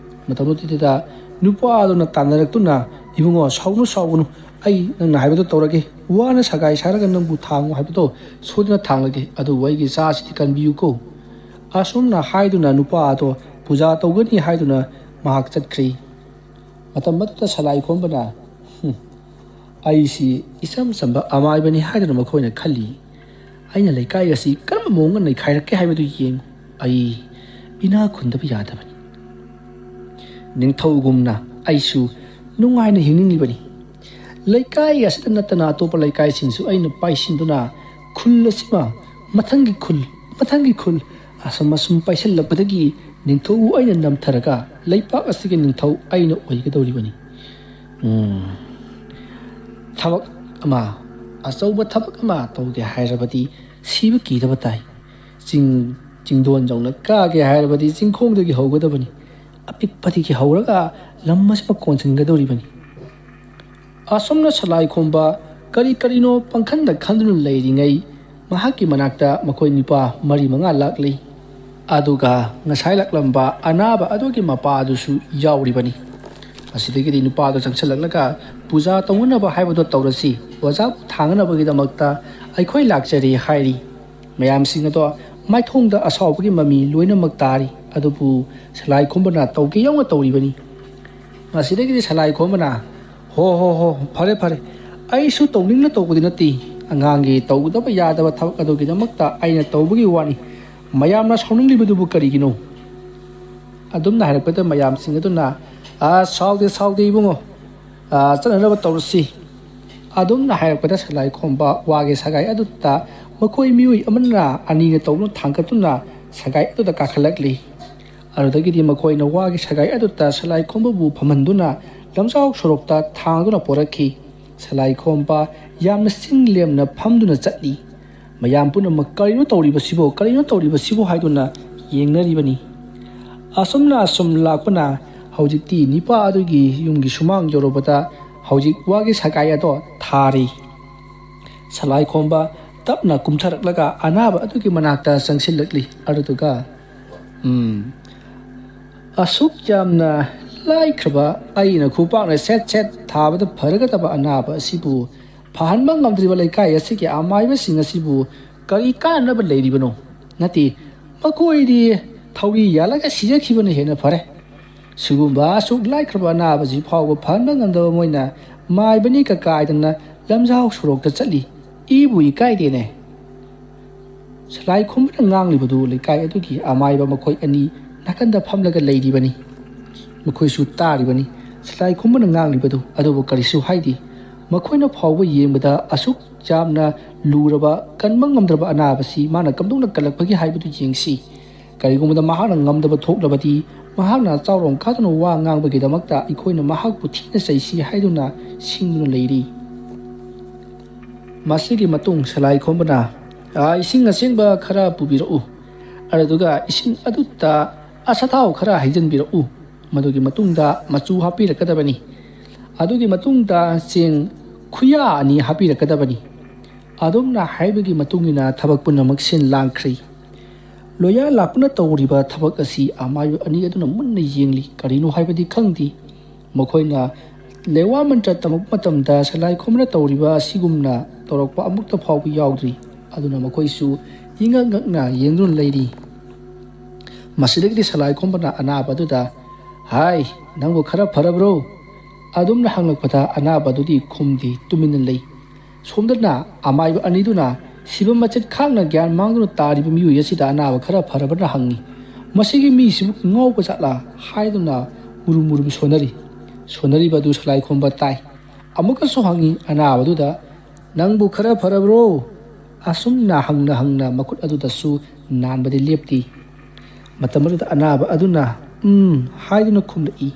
ꯃꯇꯝꯗꯨꯗ ꯅꯨꯄꯥꯗꯨꯅ ꯇꯥꯟꯅꯔꯛꯇꯨꯅ, "ꯏꯕꯨꯡꯉꯣ, ꯁꯥꯎꯒꯅꯨ, ꯁꯥꯎꯒꯅꯨ, ꯑꯩ ꯅꯪꯅ ꯍꯥꯏꯕꯗꯣ ꯇꯧꯔꯒꯦ꯫ ꯋꯥꯅ ꯁꯒꯥꯏ ꯁꯥꯔꯒ ꯅꯪꯕꯨ ꯊꯥꯡꯉꯨ ꯍꯥꯏꯕꯗꯣ ꯁꯣꯏꯗꯅ ꯊꯥꯡꯂꯒꯦ, ꯑꯗꯨꯕꯨ ꯑꯩꯒꯤ ꯏꯆꯥꯁꯤꯗꯤ ꯀꯟꯕꯤꯌꯨꯀꯣ"꯫ ꯑꯁꯨꯝꯅ ꯍꯥꯏꯗꯨꯅ ꯅꯨꯄꯥ ꯑꯗꯣ ꯄꯨꯖꯥ ꯇꯧꯒꯅꯤ ꯍꯥꯏꯗꯨꯅ ꯃꯍꯥꯛ ꯆꯠꯈ꯭ꯔꯦ꯫ ꯃꯇꯝ ꯑꯗꯨꯗ ꯁꯂꯥꯏ ꯈꯣꯝꯕꯅ, "ꯍꯨꯝ, ꯑꯩꯁꯤ ꯏꯆꯝ ꯆꯝꯕ ꯑꯃꯥꯏꯕꯅꯤ ꯍꯥꯏꯗꯨꯅ ꯃꯈꯣꯏꯅ ꯈꯜꯂꯤ꯫ ꯑꯩꯅ ꯂꯩꯀꯥꯏ ꯑꯁꯤ ꯀꯔꯝꯕ ꯃꯑꯣꯡꯗ ꯅꯩꯈꯥꯏꯔꯛꯀꯦ ꯍꯥꯏꯕꯗꯨ ꯌꯦꯡꯉꯨ꯫ ꯑꯩ ꯏꯅꯥꯛ ꯈꯨꯟꯗꯕ ꯌꯥꯗꯕꯅꯤ꯫ ꯅꯤꯡꯊꯧꯒꯨꯝꯅ ꯑꯩꯁꯨ ꯅꯨꯡꯉꯥꯏꯅ ꯍꯤꯡꯅꯤꯡꯂꯤꯕꯅꯤ꯫ ꯂꯩꯀꯥꯏ ꯑꯁꯤꯗ ꯅꯠꯇꯅ ꯑꯇꯣꯞꯄ ꯂꯩꯀꯥꯏꯁꯤꯡꯁꯨ ꯑꯩꯅ ꯄꯥꯏꯁꯤꯟꯗꯨꯅ ꯈꯨꯜ ꯑꯁꯤꯃ ꯃꯊꯪꯒꯤ ꯈꯨꯜ, ꯃꯊꯪꯒꯤ ꯈꯨꯜ ꯑꯁꯨꯝ ꯑꯁꯨꯝ ꯄꯥꯏꯁꯤꯜꯂꯛꯄꯗꯒꯤ ꯅꯤꯡꯊꯧꯕꯨ ꯑꯩꯅ ꯅꯝꯊꯔꯒ ꯂꯩꯄꯥꯛ ꯑꯁꯤꯒꯤ ꯅꯤꯡꯊꯧ ꯑꯩꯅ ꯑꯣꯏꯒꯗꯧꯔꯤꯕꯅꯤ꯫ ꯎꯝ, ꯊꯕꯛ ꯑꯃ, ꯑꯆꯧꯕ ꯊꯕꯛ ꯑꯃ ꯇꯧꯒꯦ ꯍꯥꯏꯔꯕꯗꯤ ꯁꯤꯕ ꯀꯤꯗꯕ ꯇꯥꯏ꯫ ꯆꯤꯡ, ꯆꯤꯡꯗꯣꯟ ꯌꯧꯅ ꯀꯥꯒꯦ ꯍꯥꯏꯔꯕꯗꯤ ꯆꯤꯡꯈꯣꯡꯗꯒꯤ ꯍꯧꯒꯗꯕꯅꯤ꯫ ꯑꯄꯤꯛꯄꯗꯒꯤ ꯍꯧꯔꯒ ꯂꯝ ꯑꯁꯤꯃ ꯀꯣꯟꯁꯤꯟꯒꯗꯧꯔꯤꯕꯅꯤ"꯫ ꯑꯁꯨꯝꯅ ꯁꯂꯥꯏ ꯈꯣꯝꯕ ꯀꯔꯤ ꯀꯔꯤꯅꯣ ꯄꯪꯈꯟꯗ ꯈꯟꯗꯨꯅ ꯂꯩꯔꯤꯉꯩ, ꯃꯍꯥꯛꯀꯤ ꯃꯅꯥꯛꯇ ꯃꯈꯣꯏ ꯅꯨꯄꯥ ꯃꯔꯤ ꯃꯉꯥ ꯂꯥꯛꯂꯤ꯫ ꯑꯗꯨꯒ ꯉꯁꯥꯏ ꯂꯥꯛꯂꯝꯕ ꯑꯅꯥꯕ ꯑꯗꯨꯒꯤ ꯃꯄꯥ ꯑꯗꯨꯁꯨ ꯌꯥꯎꯔꯤꯕꯅꯤ꯫ ꯃꯁꯤꯗꯒꯤꯗꯤ ꯅꯨꯄꯥꯗꯣ ꯆꯪꯁꯤꯜꯂꯛꯂꯒ, "ꯄꯨꯖꯥ ꯇꯧꯅꯅꯕ ꯍꯥꯏꯕꯗꯣ ꯇꯧꯔꯁꯤ, ꯑꯣꯖꯥꯕꯨ ꯊꯥꯡꯅꯅꯕꯒꯤꯗꯃꯛꯇ ꯑꯩꯈꯣꯏ ꯂꯥꯛꯆꯔꯤ" ꯍꯥꯏꯔꯤ꯫ ꯃꯌꯥꯝꯁꯤꯡ ꯑꯗꯣ ꯃꯥꯏꯊꯣꯡꯗ ꯑꯁꯥꯎꯕꯒꯤ ꯃꯃꯤ ꯂꯣꯏꯅꯃꯛ ꯇꯥꯔꯤ꯫ ꯑꯗꯨꯕꯨ ꯁꯂꯥꯏ ꯈꯣꯝꯕꯅ ꯇꯧꯒꯦ ꯌꯥꯎꯅ ꯇꯧꯔꯤꯕꯅꯤ꯫ ꯃꯁꯤꯗꯒꯤꯗꯤ ꯁꯂꯥꯏ ꯈꯣꯝꯕꯅ, "ꯍꯣ, ꯍꯣ, ꯍꯣ, ꯐꯔꯦ, ꯐꯔꯦ꯫ ꯑꯩꯁꯨ ꯇꯧꯅꯤꯡꯅ ꯇꯧꯕꯗꯤ ꯅꯠꯇꯦ꯫ ꯑꯉꯥꯡꯒꯤ ꯇꯧꯗꯕ ꯌꯥꯗꯕ ꯊꯕꯛ ꯑꯗꯨꯒꯤꯗꯃꯛꯇ ꯑꯩꯅ ꯇꯧꯕꯒꯤ ꯋꯥꯅꯤ꯫ ꯃꯌꯥꯝꯅ ꯁꯥꯎꯅꯤꯡꯂꯤꯕꯗꯨꯕꯨ ꯀꯔꯤꯒꯤꯅꯣ?" ꯑꯗꯨꯝꯅ ꯍꯥꯏꯔꯛꯄꯗ ꯃꯌꯥꯝꯁꯤꯡ ꯑꯗꯨꯅ, "ꯑ, ꯁꯥꯎꯗꯦ, ꯁꯥꯎꯗꯦ, ꯏꯕꯨꯡꯉꯣ꯫ ꯑ, ꯆꯠꯅꯅꯕ ꯇꯧꯔꯁꯤ"꯫ ꯑꯗꯨꯝꯅ ꯍꯥꯏꯔꯛꯄꯗ ꯁꯂꯥꯏ ꯈꯣꯝꯕ ꯋꯥꯒꯤ ꯁꯒꯥꯏ ꯑꯗꯨꯗ ꯃꯈꯣꯏ ꯃꯤꯑꯣꯏ ꯑꯃꯅ ꯑꯅꯤꯅ ꯇꯧꯗꯨꯅ ꯊꯥꯡꯒꯠꯇꯨꯅ ꯁꯒꯥꯏ ꯑꯗꯨꯗ ꯀꯥꯈꯠꯂꯛꯂꯤ꯫ ꯑꯗꯨꯗꯒꯤꯗꯤ ꯃꯈꯣꯏꯅ ꯋꯥꯒꯤ ꯁꯒꯥꯏ ꯑꯗꯨꯗ ꯁꯂꯥꯏ ꯈꯣꯝꯕꯕꯨ ꯐꯝꯍꯟꯗꯨꯅ ꯂꯝꯖꯥꯎ ꯁꯣꯔꯣꯛꯇ ꯊꯥꯡꯗꯨꯅ ꯄꯣꯔꯛꯈꯤ꯫ ꯁꯂꯥꯏ ꯈꯣꯝꯕ ꯌꯥꯝꯅ ꯆꯤꯡ ꯂꯦꯝꯅ ꯐꯝꯗꯨꯅ ꯆꯠꯂꯤ꯫ ꯃꯌꯥꯝ ꯄꯨꯝꯅꯃꯛ, "ꯀꯔꯤꯅꯣ ꯇꯧꯔꯤꯕꯁꯤꯕꯣ? ꯀꯔꯤꯅꯣ ꯇꯧꯔꯤꯕꯁꯤꯕꯣ?" ꯍꯥꯏꯗꯨꯅ ꯌꯦꯡꯅꯔꯤꯕꯅꯤ꯫ ꯑꯁꯨꯝꯅ ꯑꯁꯨꯝ ꯂꯥꯛꯄꯅ ꯍꯧꯖꯤꯛꯇꯤ ꯅꯤꯄꯥ ꯑꯗꯨꯒꯤ ꯌꯨꯝꯒꯤ ꯁꯨꯃꯥꯡ ꯌꯧꯔꯕꯗ ꯍꯧꯖꯤꯛ ꯋꯥꯒꯤ ꯁꯒꯥꯏ ꯑꯗꯣ ꯊꯥꯔꯤ꯫ ꯁꯂꯥꯏ ꯈꯣꯝꯕ ꯇꯞꯅ ꯀꯨꯝꯊꯔꯛꯂꯒ ꯑꯅꯥꯕ ꯑꯗꯨꯒꯤ ꯃꯅꯥꯛꯇ ꯆꯪꯁꯤꯜꯂꯛꯂꯤ꯫ ꯑꯗꯨꯗꯨꯒ, "ꯎꯝ, ꯑꯁꯨꯛ ꯌꯥꯝꯅ ꯂꯥꯏꯈ꯭ꯔꯕ, ꯑꯩꯅ ꯈꯨꯄꯥꯛꯅ ꯁꯦꯠ ꯁꯦꯠ ꯊꯥꯕꯗ ꯐꯔꯒꯗꯕ ꯑꯅꯥꯕ ꯑꯁꯤꯕꯨ ꯐꯍꯟꯕ ꯉꯝꯗ꯭ꯔꯤꯕ ꯂꯩꯀꯥꯏ ꯑꯁꯤꯒꯤ ꯑꯃꯥꯏꯕꯁꯤꯡ ꯑꯁꯤꯕꯨ ꯀꯔꯤ ꯀꯥꯟꯅꯕ ꯂꯩꯔꯤꯕꯅꯣ? ꯅꯠꯇꯦ, ꯃꯈꯣꯏꯗꯤ ꯊꯧꯔꯤ ꯌꯥꯜꯂꯒ ꯁꯤꯖꯈꯤꯕꯅ ꯍꯦꯟꯅ ꯐꯔꯦ꯫ ꯁꯤꯒꯨꯝꯕ ꯑꯁꯨꯛ ꯂꯥꯏꯈ꯭ꯔꯕ ꯑꯅꯥꯕꯁꯤ ꯐꯥꯎꯕ ꯐꯍꯟꯕ ꯉꯝꯗꯕ ꯃꯣꯏꯅ ꯃꯥꯏꯕꯅꯤ ꯀꯀꯥꯏꯗꯅ ꯂꯝꯖꯥꯎ ꯁꯣꯔꯣꯛꯇ ꯆꯠꯂꯤ꯫ ꯏꯕꯨ ꯏꯀꯥꯏꯗꯦꯅꯦ"꯫ ꯁꯂꯥꯏ ꯈꯨꯝꯕꯅ ꯉꯥꯡꯂꯤꯕꯗꯨ ꯂꯩꯀꯥꯏ ꯑꯗꯨꯒꯤ ꯑꯃꯥꯏꯕ ꯃꯈꯣꯏ ꯑꯅꯤ ꯅꯥꯀꯟꯗ ꯐꯝꯂꯒ ꯂꯩꯔꯤꯕꯅꯤ꯫ ꯃꯈꯣꯏꯁꯨ ꯇꯥꯔꯤꯕꯅꯤ ꯁꯂꯥꯏ ꯈꯨꯝꯕꯅ ꯉꯥꯡꯂꯤꯕꯗꯨ, ꯑꯗꯨꯕꯨ ꯀꯔꯤꯁꯨ ꯍꯥꯏꯗꯦ꯫ ꯃꯈꯣꯏꯅ ꯐꯥꯎꯕ ꯌꯦꯡꯕꯗ ꯑꯁꯨꯛ ꯌꯥꯝꯅ ꯂꯨꯔꯕ, ꯀꯟꯕ ꯉꯝꯗ꯭ꯔꯕ ꯑꯅꯥꯕꯁꯤ ꯃꯥꯅ ꯀꯝꯗꯧꯅ ꯀꯜꯂꯛꯄꯒꯦ ꯍꯥꯏꯕꯗꯨ ꯌꯦꯡꯁꯤ꯫ ꯀꯔꯤꯒꯨꯝꯕꯗ ꯃꯍꯥꯛꯅ ꯉꯝꯗꯕ ꯊꯣꯛꯂꯕꯗꯤ, ꯃꯍꯥꯛꯅ ꯆꯥꯎꯔꯣꯡ ꯀꯥꯗꯨꯅ ꯋꯥ ꯉꯥꯡꯕꯒꯤꯗꯃꯛꯇ ꯑꯩꯈꯣꯏꯅ ꯃꯍꯥꯛꯄꯨ ꯊꯤꯅ ꯆꯩꯁꯤ ꯍꯥꯏꯗꯨꯅ ꯁꯤꯡꯗꯨꯅ ꯂꯩꯔꯤ꯫ ꯃꯁꯤꯒꯤ ꯃꯇꯨꯡ ꯁꯂꯥꯏ ꯈꯣꯝꯕꯅ, "ꯑꯥ, ꯏꯁꯤꯡ ꯑꯁꯦꯡꯕ ꯈꯔ ꯄꯨꯕꯤꯔꯛꯎ꯫ ꯑꯗꯨꯗꯨꯒ ꯏꯁꯤꯡ ꯑꯗꯨꯗ ꯑꯁꯥꯊꯥꯎ ꯈꯔ ꯍꯩꯖꯤꯟꯕꯤꯔꯛꯎ꯫ ꯃꯗꯨꯒꯤ ꯃꯇꯨꯡꯗ ꯃꯆꯨ ꯍꯥꯞꯄꯤꯔꯛꯀꯗꯕꯅꯤ꯫ ꯑꯗꯨꯒꯤ ꯃꯇꯨꯡꯗ ꯆꯦꯡ ꯈꯨꯌꯥ ꯑꯅꯤ ꯍꯥꯞꯄꯤꯔꯛꯀꯗꯕꯅꯤ꯫ ꯑꯗꯨꯝꯅ ꯍꯥꯏꯕꯒꯤ ꯃꯇꯨꯡ ꯏꯟꯅ ꯊꯕꯛ ꯄꯨꯝꯅꯃꯛ ꯁꯤꯟ ꯂꯥꯡꯈ꯭ꯔꯦ꯫ ꯂꯣꯌꯥ ꯂꯥꯛꯄꯅ ꯇꯧꯔꯤꯕ ꯊꯕꯛ ꯑꯁꯤ ꯑꯃꯥꯏꯕ ꯑꯅꯤ ꯑꯗꯨꯅ ꯃꯨꯟꯅ ꯌꯦꯡꯂꯤ꯫ ꯀꯔꯤꯅꯣ ꯍꯥꯏꯕꯗꯤ ꯈꯪꯗꯦ꯫ ꯃꯈꯣꯏꯅ ꯂꯦꯋꯥ ꯃꯟꯇ꯭ꯔ ꯇꯝꯃꯛꯄ ꯃꯇꯝꯗ ꯁꯂꯥꯏ ꯈꯣꯝꯕꯅ ꯇꯧꯔꯤꯕ ꯑꯁꯤꯒꯨꯝꯅ ꯇꯧꯔꯛꯄ ꯑꯃꯨꯛꯇ ꯐꯥꯎꯕ ꯌꯥꯎꯗ꯭ꯔꯤ꯫ ꯑꯗꯨꯅ ꯃꯈꯣꯏꯁꯨ ꯏꯉꯛ ꯉꯛꯅ ꯌꯦꯡꯗꯨꯅ ꯂꯩꯔꯤ꯫ ꯃꯁꯤꯗꯒꯤꯗꯤ ꯁꯂꯥꯏ ꯈꯣꯝꯕꯅ ꯑꯅꯥꯕ ꯑꯗꯨꯗ, "ꯍꯥꯏ, ꯅꯪꯕꯨ ꯈꯔ ꯐꯔꯕ꯭ꯔꯣ?" ꯑꯗꯨꯝꯅ ꯍꯪꯂꯛꯄꯗ ꯑꯅꯥꯕ ꯑꯗꯨꯗꯤ ꯈꯨꯝꯗꯦ, ꯇꯨꯃꯤꯟꯅ ꯂꯩ꯫ ꯁꯣꯝꯗꯅ ꯑꯃꯥꯏꯕ ꯑꯅꯤꯗꯨꯅ ꯁꯤꯕ ꯃꯆꯦꯠ ꯈꯥꯛꯅ ꯒ꯭ꯌꯥꯟ ꯃꯥꯡꯗꯨꯅ ꯇꯥꯔꯤꯕ ꯃꯤꯑꯣꯏ ꯑꯁꯤꯗ ꯑꯅꯥꯕ ꯈꯔ ꯐꯔꯕꯅ ꯍꯪꯉꯤ꯫ "ꯃꯁꯤꯒꯤ ꯃꯤꯁꯤꯕꯨ ꯉꯥꯎꯕ ꯖꯥꯠꯂꯥ?" ꯍꯥꯏꯗꯨꯅ ꯃꯨꯔꯨꯝ ꯃꯨꯔꯨꯝ ꯁꯣꯟꯅꯔꯤ꯫ ꯁꯣꯟꯅꯔꯤꯕ ꯑꯗꯨ ꯁꯂꯥꯏ ꯈꯣꯝꯕ ꯇꯥꯏ꯫ ꯑꯃꯨꯛꯀꯁꯨ ꯍꯪꯉꯤ ꯑꯅꯥꯕꯗꯨꯗ, "ꯅꯪꯕꯨ ꯈꯔ ꯐꯔꯕ꯭ꯔꯣ?" ꯑꯁꯨꯝꯅ ꯍꯪꯅ ꯍꯪꯅ ꯃꯈꯨꯠ ꯑꯗꯨꯗꯁꯨ ꯅꯥꯟꯕꯗꯤ ꯂꯦꯞꯇꯦ꯫ ꯃꯇꯝ ꯑꯗꯨꯗ ꯑꯅꯥꯕ ꯑꯗꯨꯅ "ꯎꯝ" ꯍꯥꯏꯗꯨꯅ ꯈꯨꯝꯂꯛꯏ꯫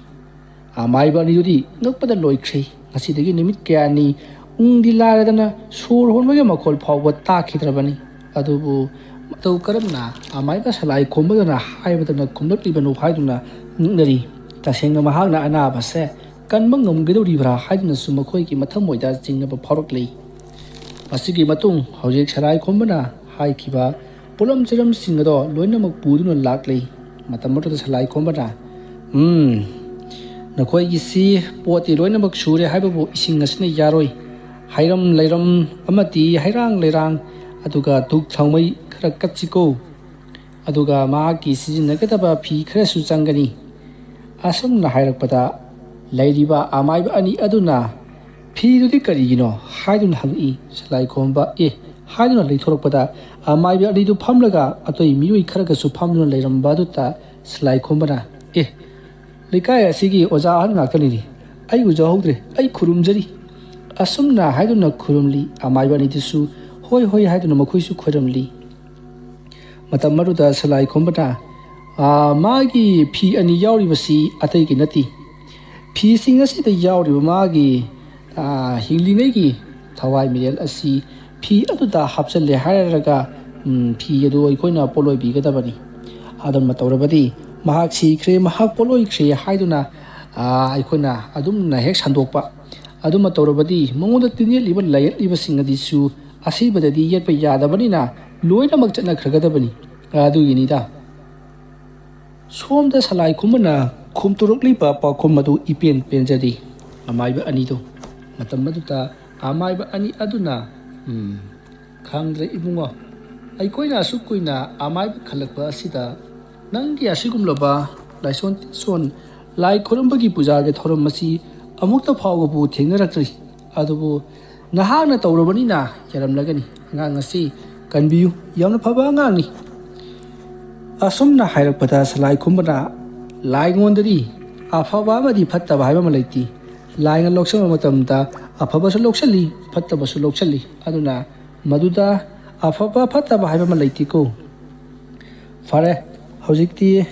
ꯑꯃꯥꯏꯕ ꯑꯅꯤꯗꯨꯗꯤ ꯉꯛꯄꯗ ꯂꯣꯏꯈ꯭ꯔꯦ꯫ ꯉꯁꯤꯗꯒꯤ ꯅꯨꯃꯤꯠ ꯀꯌꯥꯅꯤ ꯎꯪꯗꯤ ꯂꯥꯏꯔꯗꯅ ꯁꯣꯔ ꯍꯣꯟꯕꯒꯤ ꯃꯈꯣꯜ ꯐꯥꯎꯕ ꯇꯥꯈꯤꯗ꯭ꯔꯕꯅꯤ꯫ ꯑꯗꯨꯕꯨ ꯃꯇꯧ ꯀꯔꯝꯅ ꯑꯃꯥꯏꯕ ꯁꯂꯥꯏ ꯈꯣꯝꯕꯗꯨꯅ ꯍꯥꯏꯕꯗꯅ ꯈꯨꯝꯂꯛꯂꯤꯕꯅꯣ ꯍꯥꯏꯗꯨꯅ ꯉꯛꯅꯔꯤ꯫ ꯇꯁꯦꯡꯅ ꯃꯍꯥꯛꯅ ꯑꯅꯥꯕꯁꯦ ꯀꯟꯕ ꯉꯝꯒꯗꯧꯔꯤꯕ꯭ꯔꯥ ꯍꯥꯏꯗꯨꯅꯁꯨ ꯃꯈꯣꯏꯒꯤ ꯃꯊꯃꯣꯏꯗ ꯆꯤꯡꯅꯕ ꯐꯥꯎꯔꯛꯂꯤ꯫ ꯃꯁꯤꯒꯤ ꯃꯇꯨꯡ ꯍꯧꯖꯤꯛ ꯁꯂꯥꯏ ꯈꯣꯝꯕꯅ ꯍꯥꯏꯈꯤꯕ ꯄꯣꯠꯂꯝ ꯆꯩꯔꯝꯁꯤꯡ ꯑꯗꯣ ꯂꯣꯏꯅꯃꯛ ꯄꯨꯗꯨꯅ ꯂꯥꯛꯂꯤ꯫ ꯃꯇꯝ ꯑꯗꯨꯗ ꯁꯂꯥꯏ ꯈꯣꯝꯕꯅ, "ꯎꯝ, ꯅꯈꯣꯏꯒꯤꯁꯤ ꯄꯣꯠꯇꯤ ꯂꯣꯏꯅꯃꯛ ꯁꯨꯔꯦ ꯍꯥꯏꯕꯕꯨ ꯏꯁꯤꯡ ꯑꯁꯤꯅ ꯌꯥꯔꯣꯏ꯫ ꯍꯩꯔꯝ ꯂꯩꯔꯝ ꯑꯃꯗꯤ ꯍꯩꯔꯥꯡ ꯂꯩꯔꯥꯡ, ꯑꯗꯨꯒ ꯙꯨꯛ ꯊꯥꯎꯃꯩ ꯈꯔ ꯀꯠꯁꯤꯀꯣ꯫ ꯑꯗꯨꯒ ꯃꯍꯥꯛꯀꯤ ꯁꯤꯖꯤꯟꯅꯒꯗꯕ ꯐꯤ ꯈꯔꯁꯨ ꯆꯪꯒꯅꯤ꯫" ꯑꯁꯨꯝꯅ ꯍꯥꯏꯔꯛꯄꯗ ꯂꯩꯔꯤꯕ ꯑꯃꯥꯏꯕ ꯑꯅꯤ ꯑꯗꯨꯅ, "ꯐꯤꯗꯨꯗꯤ ꯀꯔꯤꯒꯤꯅꯣ?" ꯍꯥꯏꯗꯨꯅ ꯍꯪꯉꯛꯏ꯫ ꯁꯂꯥꯏ ꯈꯣꯝꯕ "ꯑꯦ" ꯍꯥꯏꯗꯨꯅ ꯂꯩꯊꯣꯔꯛꯄꯗ ꯑꯃꯥꯏꯕ ꯑꯅꯤꯗꯨ ꯐꯝꯂꯒ ꯑꯇꯩ ꯃꯤꯑꯣꯏ ꯈꯔꯒꯁꯨ ꯐꯝꯗꯨꯅ ꯂꯩꯔꯝꯕ ꯑꯗꯨꯗ ꯁꯂꯥꯏ ꯈꯣꯝꯕꯅ, "ꯑꯦ, ꯂꯩꯀꯥꯏ ꯑꯁꯤꯒꯤ ꯑꯣꯖꯥ ꯑꯍꯟ ꯉꯥꯛꯇꯅꯤꯅꯦ꯫ ꯑꯩ ꯎꯖꯍꯧꯗ꯭ꯔꯦ꯫ ꯑꯩ ꯈꯨꯔꯨꯝꯖꯔꯤ꯫" ꯑꯁꯨꯝꯅ ꯍꯥꯏꯗꯨꯅ ꯈꯨꯔꯨꯝꯂꯤ꯫ ꯑꯃꯥꯏꯕ ꯑꯅꯤꯗꯨꯁꯨ "ꯍꯣꯏ, ꯍꯣꯏ" ꯍꯥꯏꯗꯨꯅ ꯃꯈꯣꯏꯁꯨ ꯈꯨꯔꯨꯝꯂꯤ꯫ ꯃꯇꯝ ꯑꯗꯨꯗ ꯁꯂꯥꯏ ꯈꯣꯝꯕꯅ, "ꯑꯥ, ꯃꯥꯒꯤ ꯐꯤ ꯑꯅꯤ ꯌꯥꯎꯔꯤꯕꯁꯤ ꯑꯇꯩꯒꯤ ꯅꯠꯇꯦ꯫ ꯐꯤꯁꯤꯡ ꯑꯁꯤꯗ ꯌꯥꯎꯔꯤꯕ ꯃꯥꯒꯤ, ꯑꯥ, ꯍꯤꯡꯂꯤꯉꯩꯒꯤ ꯊꯋꯥꯏ ꯃꯤꯔꯦꯜ ꯑꯁꯤ ꯐꯤ ꯑꯗꯨꯗ ꯍꯥꯞꯆꯜꯂꯦ ꯍꯥꯏꯔꯒ, ꯎꯝ, ꯐꯤ ꯑꯗꯨ ꯑꯩꯈꯣꯏꯅ ꯄꯣꯠꯂꯣꯏꯕꯤꯒꯗꯕꯅꯤ꯫ ꯑꯗꯨꯝꯅ ꯇꯧꯔꯕꯗꯤ ꯃꯍꯥꯛ ꯁꯤꯈ꯭ꯔꯦ, ꯃꯍꯥꯛ ꯄꯣꯠꯂꯣꯏꯈ꯭ꯔꯦ ꯍꯥꯏꯗꯨꯅ, ꯑꯥ, ꯑꯩꯈꯣꯏꯅ ꯑꯗꯨꯝꯅ ꯍꯦꯛ ꯁꯟꯗꯣꯛꯄ꯫ ꯑꯗꯨꯃ ꯇꯧꯔꯕꯗꯤ ꯃꯉꯣꯟꯗ ꯇꯤꯟꯌꯦꯠꯂꯤꯕ ꯂꯥꯏꯌꯦꯠꯂꯤꯕꯁꯤꯡ ꯑꯗꯨꯁꯨ ꯑꯁꯤꯕꯗꯗꯤ ꯌꯦꯠꯄ ꯌꯥꯗꯕꯅꯤꯅ ꯂꯣꯏꯅꯃꯛ ꯆꯠꯅꯈ꯭ꯔꯒꯗꯕꯅꯤ꯫ ꯑꯗꯨꯒꯤꯅꯤꯗ꯫ ꯁꯣꯝꯗ ꯁꯂꯥꯏ ꯈꯨꯝꯕꯅ ꯈꯨꯝꯇꯣꯔꯛꯂꯤꯕ ꯄꯥꯎꯈꯨꯝ ꯑꯗꯨ ꯏꯄꯦꯟ ꯄꯦꯟꯖꯗꯦ꯫ ꯑꯃꯥꯏꯕ ꯑꯅꯤꯗꯣ꯫ ꯃꯇꯝ ꯑꯗꯨꯗ ꯑꯃꯥꯏꯕ ꯑꯅꯤ ꯑꯗꯨꯅ, "ꯎꯝ, ꯈꯪꯗ꯭ꯔꯦ ꯏꯕꯨꯡꯉꯣ꯫ ꯑꯩꯈꯣꯏꯅ ꯑꯁꯨꯛ ꯀꯨꯏꯅ ꯑꯃꯥꯏꯕ ꯈꯜꯂꯛꯄ ꯑꯁꯤꯗ ꯅꯪꯒꯤ ꯑꯁꯤꯒꯨꯝꯂꯕ ꯂꯥꯏꯁꯣꯟ ꯇꯤꯟꯁꯣꯟ ꯂꯥꯏ ꯈꯨꯔꯨꯝꯕꯒꯤ ꯄꯨꯖꯥꯒꯤ ꯊꯧꯔꯝ ꯑꯁꯤ ꯑꯃꯨꯛꯇ ꯐꯥꯎꯕꯕꯨ ꯊꯦꯡꯅꯔꯛꯇ꯭ꯔꯤ꯫ ꯑꯗꯨꯕꯨ ꯅꯍꯥꯛꯅ ꯇꯧꯔꯕꯅꯤꯅ ꯌꯥꯔꯝꯂꯒꯅꯤ꯫ ꯑꯉꯥꯡ ꯑꯁꯤ ꯀꯟꯕꯤꯌꯨ, ꯌꯥꯝꯅ ꯐꯕ ꯑꯉꯥꯡꯅꯤ"꯫ ꯑꯁꯨꯝꯅ ꯍꯥꯏꯔꯛꯄꯗ ꯁꯂꯥꯏ ꯈꯨꯝꯕꯅ, "ꯂꯥꯏꯉꯣꯟꯗꯗꯤ ꯑꯐꯕ ꯑꯃꯗꯤ ꯐꯠꯇꯕ ꯍꯥꯏꯕ ꯑꯃ ꯂꯩꯇꯦ꯫ ꯂꯥꯏꯅ ꯂꯧꯁꯤꯟꯕ ꯃꯇꯝꯗ ꯑꯐꯕꯁꯨ ꯂꯧꯁꯤꯜꯂꯤ, ꯐꯠꯇꯕꯁꯨ ꯂꯧꯁꯤꯜꯂꯤ꯫ ꯑꯗꯨꯅ ꯃꯗꯨꯗ ꯑꯐꯕ ꯐꯠꯇꯕ ꯍꯥꯏꯕ ꯑꯃ ꯂꯩꯇꯦꯀꯣ꯫ ꯐꯔꯦ, ꯍꯧꯖꯤꯛꯇꯤ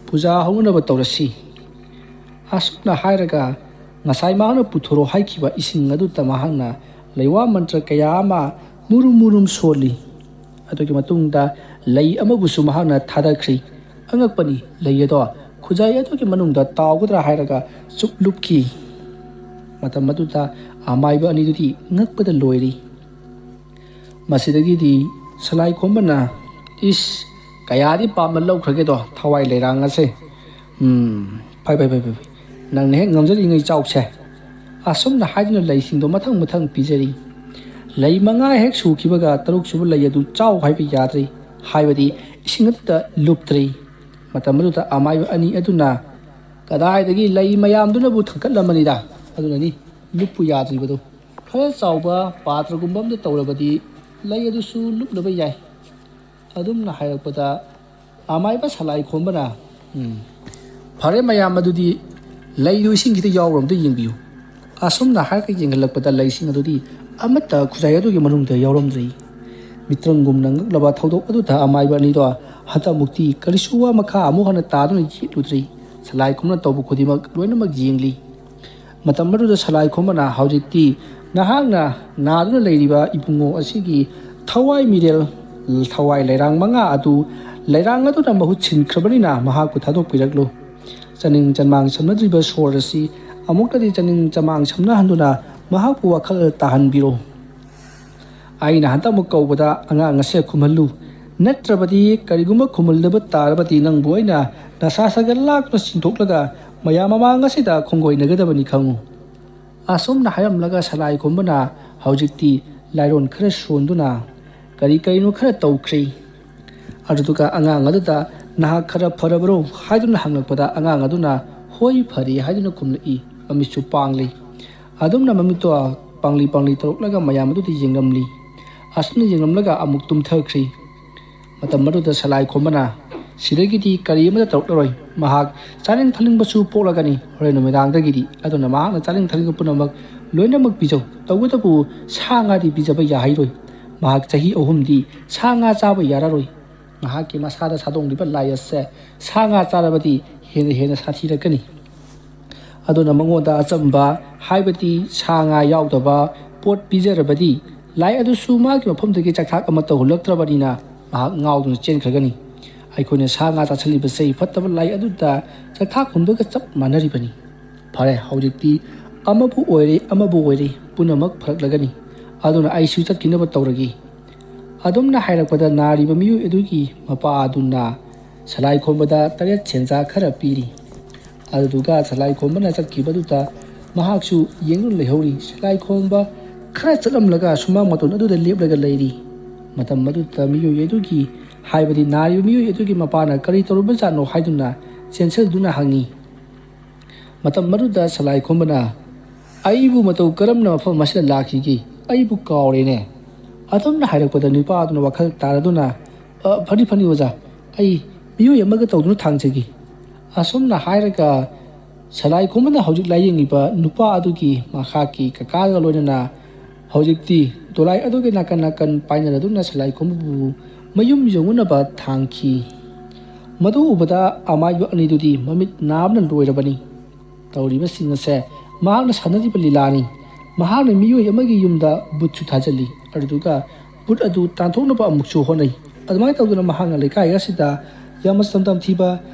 ꯄꯨꯖꯥ ꯍꯧꯅꯅꯕ ꯇꯧꯔꯁꯤ"꯫ ꯑꯁꯨꯝꯅ ꯍꯥꯏꯔꯒ ꯉꯁꯥꯏ ꯃꯍꯥꯛꯅ ꯄꯨꯊꯣꯔꯛꯑꯣ ꯍꯥꯏꯈꯤꯕ ꯏꯁꯤꯡ ꯑꯗꯨꯗ ꯃꯍꯥꯛꯅ ꯂꯩꯋꯥ ꯃꯟꯇ꯭ꯔ ꯀꯌꯥ ꯑꯃ ꯃꯨꯔꯨꯝ ꯃꯨꯔꯨꯝ ꯁꯣꯜꯂꯤ꯫ ꯑꯗꯨꯒꯤ ꯃꯇꯨꯡꯗ ꯂꯩ ꯑꯃꯕꯨꯁꯨ ꯃꯍꯥꯛꯅ ꯊꯥꯗꯈ꯭ꯔꯤ꯫ ꯑꯉꯛꯄꯅꯤ, ꯂꯩ ꯑꯗꯣ ꯈꯨꯖꯥꯏ ꯑꯗꯨꯒꯤ ꯃꯅꯨꯡꯗ ꯇꯥꯎꯒꯗ꯭ꯔꯥ ꯍꯥꯏꯔꯒ ꯆꯨꯞ ꯂꯨꯞꯈꯤ꯫ ꯃꯇꯝ ꯑꯗꯨꯗ ꯑꯃꯥꯏꯕ ꯑꯅꯤꯗꯨꯗꯤ ꯉꯛꯄꯗ ꯂꯣꯏꯔꯤ꯫ ꯃꯁꯤꯗꯒꯤꯗꯤ ꯁꯂꯥꯏ ꯈꯣꯝꯕꯅ, "ꯏꯁ, ꯀꯌꯥꯗꯤ ꯄꯥꯝꯅ ꯂꯧꯈ꯭ꯔꯒꯦꯗꯣ ꯊꯋꯥꯏ ꯂꯩꯔꯥꯡ ꯑꯁꯦ꯫ ꯎꯝ, ꯐꯩ, ꯐꯩ, ꯐꯩ, ꯐꯩ, ꯐꯩ꯫ ꯅꯪꯅ ꯍꯦꯛ ꯉꯝꯖꯔꯤꯉꯩ ꯆꯥꯎꯁꯦ"꯫ ꯑꯁꯨꯝꯅ ꯍꯥꯏꯗꯨꯅ ꯂꯩꯁꯤꯡꯗꯣ ꯃꯊꯪ ꯃꯊꯪ ꯄꯤꯖꯔꯤ꯫ ꯂꯩ ꯃꯉꯥ ꯍꯦꯛ ꯁꯨꯈꯤꯕꯒ ꯇꯔꯨꯛꯁꯨꯕ ꯂꯩ ꯑꯗꯨ ꯆꯥꯎ ꯍꯥꯏꯕ ꯌꯥꯗ꯭ꯔꯤ, ꯍꯥꯏꯕꯗꯤ ꯏꯁꯤꯡ ꯑꯗꯨꯗ ꯂꯨꯞꯇ꯭ꯔꯤ꯫ ꯃꯇꯝ ꯑꯗꯨꯗ ꯑꯃꯥꯏꯕ ꯑꯅꯤ ꯑꯗꯨꯅ, "ꯀꯗꯥꯏꯗꯒꯤ ꯂꯩ ꯃꯌꯥꯝꯗꯨꯅꯕꯨ ꯊꯥꯡꯀꯠꯂꯝꯃꯅꯤꯗ, ꯑꯗꯨꯅꯅꯤ ꯂꯨꯞꯄꯨ ꯌꯥꯗ꯭ꯔꯤꯕꯗꯨ꯫ ꯈꯔ ꯆꯥꯎꯕ ꯄꯥꯇ꯭ꯔꯒꯨꯝꯕ ꯑꯃꯗ ꯇꯧꯔꯕꯗꯤ ꯂꯩ ꯑꯗꯨꯁꯨ ꯂꯨꯞꯅꯕ ꯌꯥꯏ"꯫ ꯑꯗꯨꯝꯅ ꯍꯥꯏꯔꯛꯄꯗ ꯑꯃꯥꯏꯕ ꯁꯂꯥꯏ ꯈꯣꯝꯕꯅ, "ꯎꯝ, ꯐꯔꯦ ꯃꯌꯥꯝ, ꯑꯗꯨꯗꯤ ꯂꯩꯗꯨ ꯏꯁꯤꯡꯁꯤꯗ ꯌꯥꯎꯕ꯭ꯔꯥ ꯑꯝꯇ ꯌꯦꯡꯕꯤꯌꯨ"꯫ ꯑꯁꯨꯝꯅ ꯍꯥꯏꯔꯒ ꯌꯦꯡꯍꯜꯂꯛꯄꯗ ꯂꯩꯁꯤꯡ ꯑꯗꯨꯗꯤ ꯑꯃꯠꯇ ꯈꯨꯖꯥꯏ ꯑꯗꯨꯒꯤ ꯃꯅꯨꯡꯗ ꯌꯥꯎꯔꯝꯗ꯭ꯔꯤ꯫ ꯃꯤꯇ꯭ꯔꯪꯒꯨꯝꯅ ꯉꯛꯂꯕ ꯊꯧꯗꯣꯛ ꯑꯗꯨꯗ ꯑꯃꯥꯏꯕ ꯑꯅꯤꯗꯣ ꯍꯟꯗꯛꯃꯨꯛꯇꯤ ꯀꯔꯤꯁꯨ ꯋꯥ ꯃꯈꯥ ꯑꯃꯨꯛ ꯍꯟꯅ ꯇꯥꯗꯨꯅ ꯌꯦꯠꯂꯨꯗ꯭ꯔꯤ꯫ ꯁꯂꯥꯏ ꯈꯣꯝꯅ ꯇꯧꯕ ꯈꯨꯗꯤꯡꯃꯛ ꯂꯣꯏꯅꯃꯛ ꯌꯦꯡꯂꯤ꯫ ꯃꯇꯝ ꯑꯗꯨꯗ ꯁꯂꯥꯏ ꯈꯣꯝꯕꯅ, "ꯍꯧꯖꯤꯛꯇꯤ ꯅꯍꯥꯛꯅ ꯅꯥꯗꯨꯅ ꯂꯩꯔꯤꯕ ꯏꯕꯨꯡꯉꯣ ꯑꯁꯤꯒꯤ ꯊꯋꯥꯏ ꯃꯤꯔꯦꯜ, ꯊꯋꯥꯏ ꯂꯩꯔꯥꯡ ꯃꯉꯥ ꯑꯗꯨ ꯂꯩꯔꯥꯡ ꯑꯗꯨꯅ ꯃꯍꯨꯠ ꯁꯤꯟꯈ꯭ꯔꯕꯅꯤꯅ ꯃꯍꯥꯛꯄꯨ ꯊꯥꯗꯣꯛꯄꯤꯔꯛꯂꯨ꯫ ꯆꯅꯤꯡ ꯆꯟꯃꯥꯡ ꯁꯝꯅꯗ꯭ꯔꯤꯕ ꯁꯣꯔ ꯑꯁꯤ ꯑꯃꯨꯛꯇꯗꯤ ꯆꯅꯤꯡ ꯆꯃꯥꯡ ꯁꯝꯅꯍꯟꯗꯨꯅ ꯃꯍꯥꯛꯄꯨ ꯋꯥꯈꯜ ꯇꯥꯍꯟꯕꯤꯔꯣ꯫ ꯑꯩꯅ ꯍꯟꯗꯛꯃꯨꯛ ꯀꯧꯕꯗ ꯑꯉꯥꯡ ꯑꯁꯦ ꯈꯨꯝꯍꯜꯂꯨ, ꯅꯠꯇ꯭ꯔꯕꯗꯤ ꯀꯔꯤꯒꯨꯝꯕ ꯈꯨꯝꯍꯜꯗꯕ ꯇꯥꯔꯕꯗꯤ ꯅꯪꯕꯨ ꯑꯩꯅ ꯅꯁꯥ ꯁꯥꯒꯠ ꯂꯥꯛꯇꯨꯅ ꯆꯤꯡꯊꯣꯛꯂꯒ ꯃꯌꯥꯝ ꯃꯃꯥꯡ ꯑꯁꯤꯗ ꯈꯣꯡꯒꯣꯏꯅꯒꯗꯕꯅꯤ ꯈꯪꯉꯨ꯫ ꯑꯁꯨꯝꯅ ꯍꯥꯏꯔꯝꯂꯒ ꯁꯂꯥꯏ ꯈꯣꯝꯕꯅ ꯍꯧꯖꯤꯛꯇꯤ ꯂꯥꯏꯔꯣꯟ ꯈꯔ ꯁꯣꯟꯗꯨꯅ ꯀꯔꯤ ꯀꯔꯤꯅꯣ ꯈꯔ ꯇꯧꯈ꯭ꯔꯦ꯫ ꯑꯗꯨꯗꯨꯒ ꯑꯉꯥꯡ ꯑꯗꯨꯗ "ꯅꯍꯥꯛ ꯈꯔ ꯐꯔꯕ꯭ꯔꯣ?" ꯍꯥꯏꯗꯨꯅ ꯍꯪꯂꯛꯄꯗ ꯑꯉꯥꯡ ꯑꯗꯨꯅ "ꯍꯣꯏ, ꯐꯔꯦ" ꯍꯥꯏꯗꯨꯅ ꯈꯨꯝꯂꯛꯏ꯫ ꯃꯃꯤꯠꯁꯨ ꯄꯥꯡꯂꯤ꯫ ꯑꯗꯨꯝꯅ ꯃꯃꯤꯠꯇꯣ ꯄꯥꯡꯂꯤ ꯄꯥꯡꯂꯤ ꯇꯧꯔꯛꯂꯒ ꯃꯌꯥꯝ ꯑꯗꯨꯗ ꯌꯦꯡꯂꯝꯂꯤ꯫ ꯑꯁꯨꯝꯅ ꯌꯦꯡꯂꯝꯂꯒ ꯑꯃꯨꯛ ꯇꯨꯝꯊꯈ꯭ꯔꯤ꯫ ꯃꯇꯝ ꯑꯗꯨꯗ ꯁꯂꯥꯏ ꯈꯣꯝꯕꯅ "ꯁꯤꯗꯒꯤꯗꯤ ꯀꯔꯤ ꯑꯃꯠꯇ ꯇꯧꯔꯛꯂꯔꯣꯏ꯫ ꯃꯍꯥꯛ ꯆꯥꯅꯤꯡ ꯊꯛꯅꯤꯡꯕꯁꯨ ꯄꯣꯛꯂꯒꯅꯤ ꯍꯣꯔꯦꯟ ꯅꯨꯃꯤꯗꯥꯡꯗꯒꯤꯗꯤ꯫ ꯑꯗꯨꯅ ꯃꯍꯥꯛꯅ ꯆꯥꯅꯤꯡ ꯊꯛꯅꯤꯡꯕ ꯄꯨꯝꯅꯃꯛ ꯂꯣꯏꯅꯃꯛ ꯄꯤꯖꯧ꯫ ꯇꯧꯕꯇꯕꯨ ꯁꯥ ꯉꯥꯗꯤ ꯄꯤꯖꯕ ꯌꯥꯍꯩꯔꯣꯏ꯫ ꯃꯍꯥꯛ ꯆꯍꯤ ꯑꯍꯨꯝꯗꯤ ꯁꯥ ꯉꯥ ꯆꯥꯕ ꯌꯥꯔꯔꯣꯏ꯫ ꯃꯍꯥꯛꯀꯤ ꯃꯁꯥꯗ ꯁꯥꯗꯣꯡꯂꯤꯕ ꯂꯥꯏ ꯑꯁꯦ ꯁꯥ ꯉꯥ ꯆꯥꯔꯕꯗꯤ ꯍꯦꯟꯅ ꯍꯦꯟꯅ ꯁꯥꯊꯤꯔꯛꯀꯅꯤ꯫ ꯑꯗꯨꯅ ꯃꯉꯣꯟꯗ ꯑꯆꯝꯕ, ꯍꯥꯏꯕꯗꯤ ꯁꯥ ꯉꯥ ꯌꯥꯎꯗꯕ ꯄꯣꯠ ꯄꯤꯖꯔꯕꯗꯤ ꯂꯥꯏ ꯑꯗꯨꯁꯨ ꯃꯥꯒꯤ ꯃꯐꯝꯗꯒꯤ ꯆꯥꯛꯊꯥꯛ ꯑꯃꯠꯇ ꯍꯨꯜꯂꯛꯇ꯭ꯔꯕꯅꯤꯅ ꯃꯍꯥꯛ ꯉꯥꯎꯗꯨꯅ ꯆꯦꯟꯈ꯭ꯔꯒꯅꯤ꯫ ꯑꯩꯈꯣꯏꯅ ꯁꯥ ꯉꯥ ꯆꯥꯁꯤꯜꯂꯤꯕꯁꯦ ꯐꯠꯇꯕ ꯂꯥꯏ ꯑꯗꯨꯗ ꯆꯥꯛꯊꯥꯛ ꯍꯨꯟꯕꯒ ꯆꯞ ꯃꯥꯟꯅꯔꯤꯕꯅꯤ꯫ ꯐꯔꯦ, ꯍꯧꯖꯤꯛꯇꯤ ꯑꯃꯕꯨ ꯑꯣꯏꯔꯦ, ꯑꯃꯕꯨ ꯑꯣꯏꯔꯦ, ꯄꯨꯝꯅꯃꯛ ꯐꯔꯛꯂꯒꯅꯤ꯫ ꯑꯗꯨꯅ ꯑꯩꯁꯨ ꯆꯠꯈꯤꯅꯕ ꯇꯧꯔꯒꯦ꯫" ꯑꯗꯨꯝꯅ ꯍꯥꯏꯔꯛꯄꯗ ꯅꯥꯔꯤꯕ ꯃꯤꯑꯣꯏ ꯑꯗꯨꯒꯤ ꯃꯄꯥ ꯑꯗꯨꯅ ꯁꯂꯥꯏ ꯈꯣꯝꯕꯗ ꯇꯔꯦꯠ ꯁꯦꯟꯖꯥ ꯈꯔ ꯄꯤꯔꯤ꯫ ꯑꯗꯨꯗꯨꯒ ꯁꯂꯥꯏ ꯈꯣꯝꯕꯅ ꯆꯠꯈꯤꯕꯗꯨꯗ ꯃꯍꯥꯛꯁꯨ ꯌꯦꯡꯗꯨꯅ ꯂꯩꯍꯧꯔꯤ꯫ ꯁꯂꯥꯏ ꯈꯣꯝꯕ ꯈꯔ ꯆꯠꯂꯝꯂꯒ ꯁꯨꯃꯥꯡ ꯃꯇꯣꯟ ꯑꯗꯨꯗ ꯂꯦꯞꯂꯒ ꯂꯩꯔꯤ꯫ ꯃꯇꯝ ꯑꯗꯨꯗ ꯃꯤꯑꯣꯏ ꯑꯗꯨꯒꯤ, ꯍꯥꯏꯕꯗꯤ ꯅꯥꯔꯤꯕ ꯃꯤꯑꯣꯏ ꯑꯗꯨꯒꯤ ꯃꯄꯥꯅ ꯀꯔꯤ ꯇꯧꯔꯕꯖꯥꯠꯅꯣ ꯍꯥꯏꯗꯨꯅ ꯆꯦꯟꯁꯤꯜꯗꯨꯅ ꯍꯪꯉꯤ꯫ ꯃꯇꯝ ꯑꯗꯨꯗ ꯁꯂꯥꯏ ꯈꯣꯝꯕꯅ, "ꯑꯩꯕꯨ ꯃꯇꯧ ꯀꯔꯝꯅ ꯃꯐꯝ ꯑꯁꯤꯗ ꯂꯥꯛꯈꯤꯒꯦ? ꯑꯩꯕꯨ ꯀꯥꯎꯔꯦꯅꯦ꯫" ꯑꯗꯨꯝꯅ ꯍꯥꯏꯔꯛꯄꯗ ꯅꯨꯄꯥ ꯑꯗꯨꯅ ꯋꯥꯈꯜ ꯇꯥꯔꯗꯨꯅ, "ꯑ, ꯐꯅꯤ, ꯐꯅꯤ ꯑꯣꯖꯥ, ꯑꯩ ꯃꯤꯑꯣꯏ ꯑꯃꯒ ꯇꯧꯗꯨꯅ ꯊꯥꯡꯖꯒꯦ꯫" ꯑꯁꯨꯝꯅ ꯍꯥꯏꯔꯒ ꯁꯂꯥꯏ ꯈꯣꯝꯕꯅ ꯍꯧꯖꯤꯛ ꯂꯥꯏꯌꯦꯡꯉꯤꯕ ꯅꯨꯄꯥ ꯑꯗꯨꯒꯤ ꯃꯍꯥꯛꯀꯤ ꯀꯀꯥꯒ ꯂꯣꯏꯅꯅ ꯍꯧꯖꯤꯛꯇꯤ ꯗꯣꯂꯥꯏ ꯑꯗꯨꯒꯤ ꯅꯥꯀꯟ ꯅꯥꯀꯟ ꯄꯥꯏꯅꯔꯗꯨꯅ ꯁꯂꯥꯏ ꯈꯣꯝꯕꯕꯨ ꯃꯌꯨꯝ ꯌꯧꯅꯅꯕ ꯊꯥꯡꯈꯤ꯫ ꯃꯗꯨ ꯎꯕꯗ ꯑꯃꯥꯏꯕ ꯑꯅꯤꯗꯨꯗꯤ ꯃꯃꯤꯠ ꯅꯥꯕꯅ ꯂꯣꯏꯔꯕꯅꯤ꯫ ꯇꯧꯔꯤꯕꯁꯤꯡ ꯑꯁꯦ ꯃꯍꯥꯛꯅ ꯁꯥꯟꯅꯔꯤꯕ ꯂꯤꯂꯥꯅꯤ꯫ ꯃꯍꯥꯛꯅ ꯃꯤꯑꯣꯏ ꯑꯃꯒꯤ ꯌꯨꯝꯗ ꯚꯨꯠꯁꯨ ꯊꯥꯖꯤꯜꯂꯤ꯫ ꯑꯗꯨꯗꯨꯒ ꯚꯨꯠ ꯑꯗꯨ ꯇꯥꯟꯊꯣꯛꯅꯕ ꯑꯃꯨꯛꯁꯨ ꯍꯣꯠꯅꯩ꯫ ꯑꯗꯨꯃꯥꯏꯅ ꯇꯧꯗꯅ ꯃꯍꯥꯛꯅ ꯂꯩꯀꯥꯏ ꯑꯁꯤꯗ ꯌꯥꯝꯅ ꯇꯝꯊꯤꯕ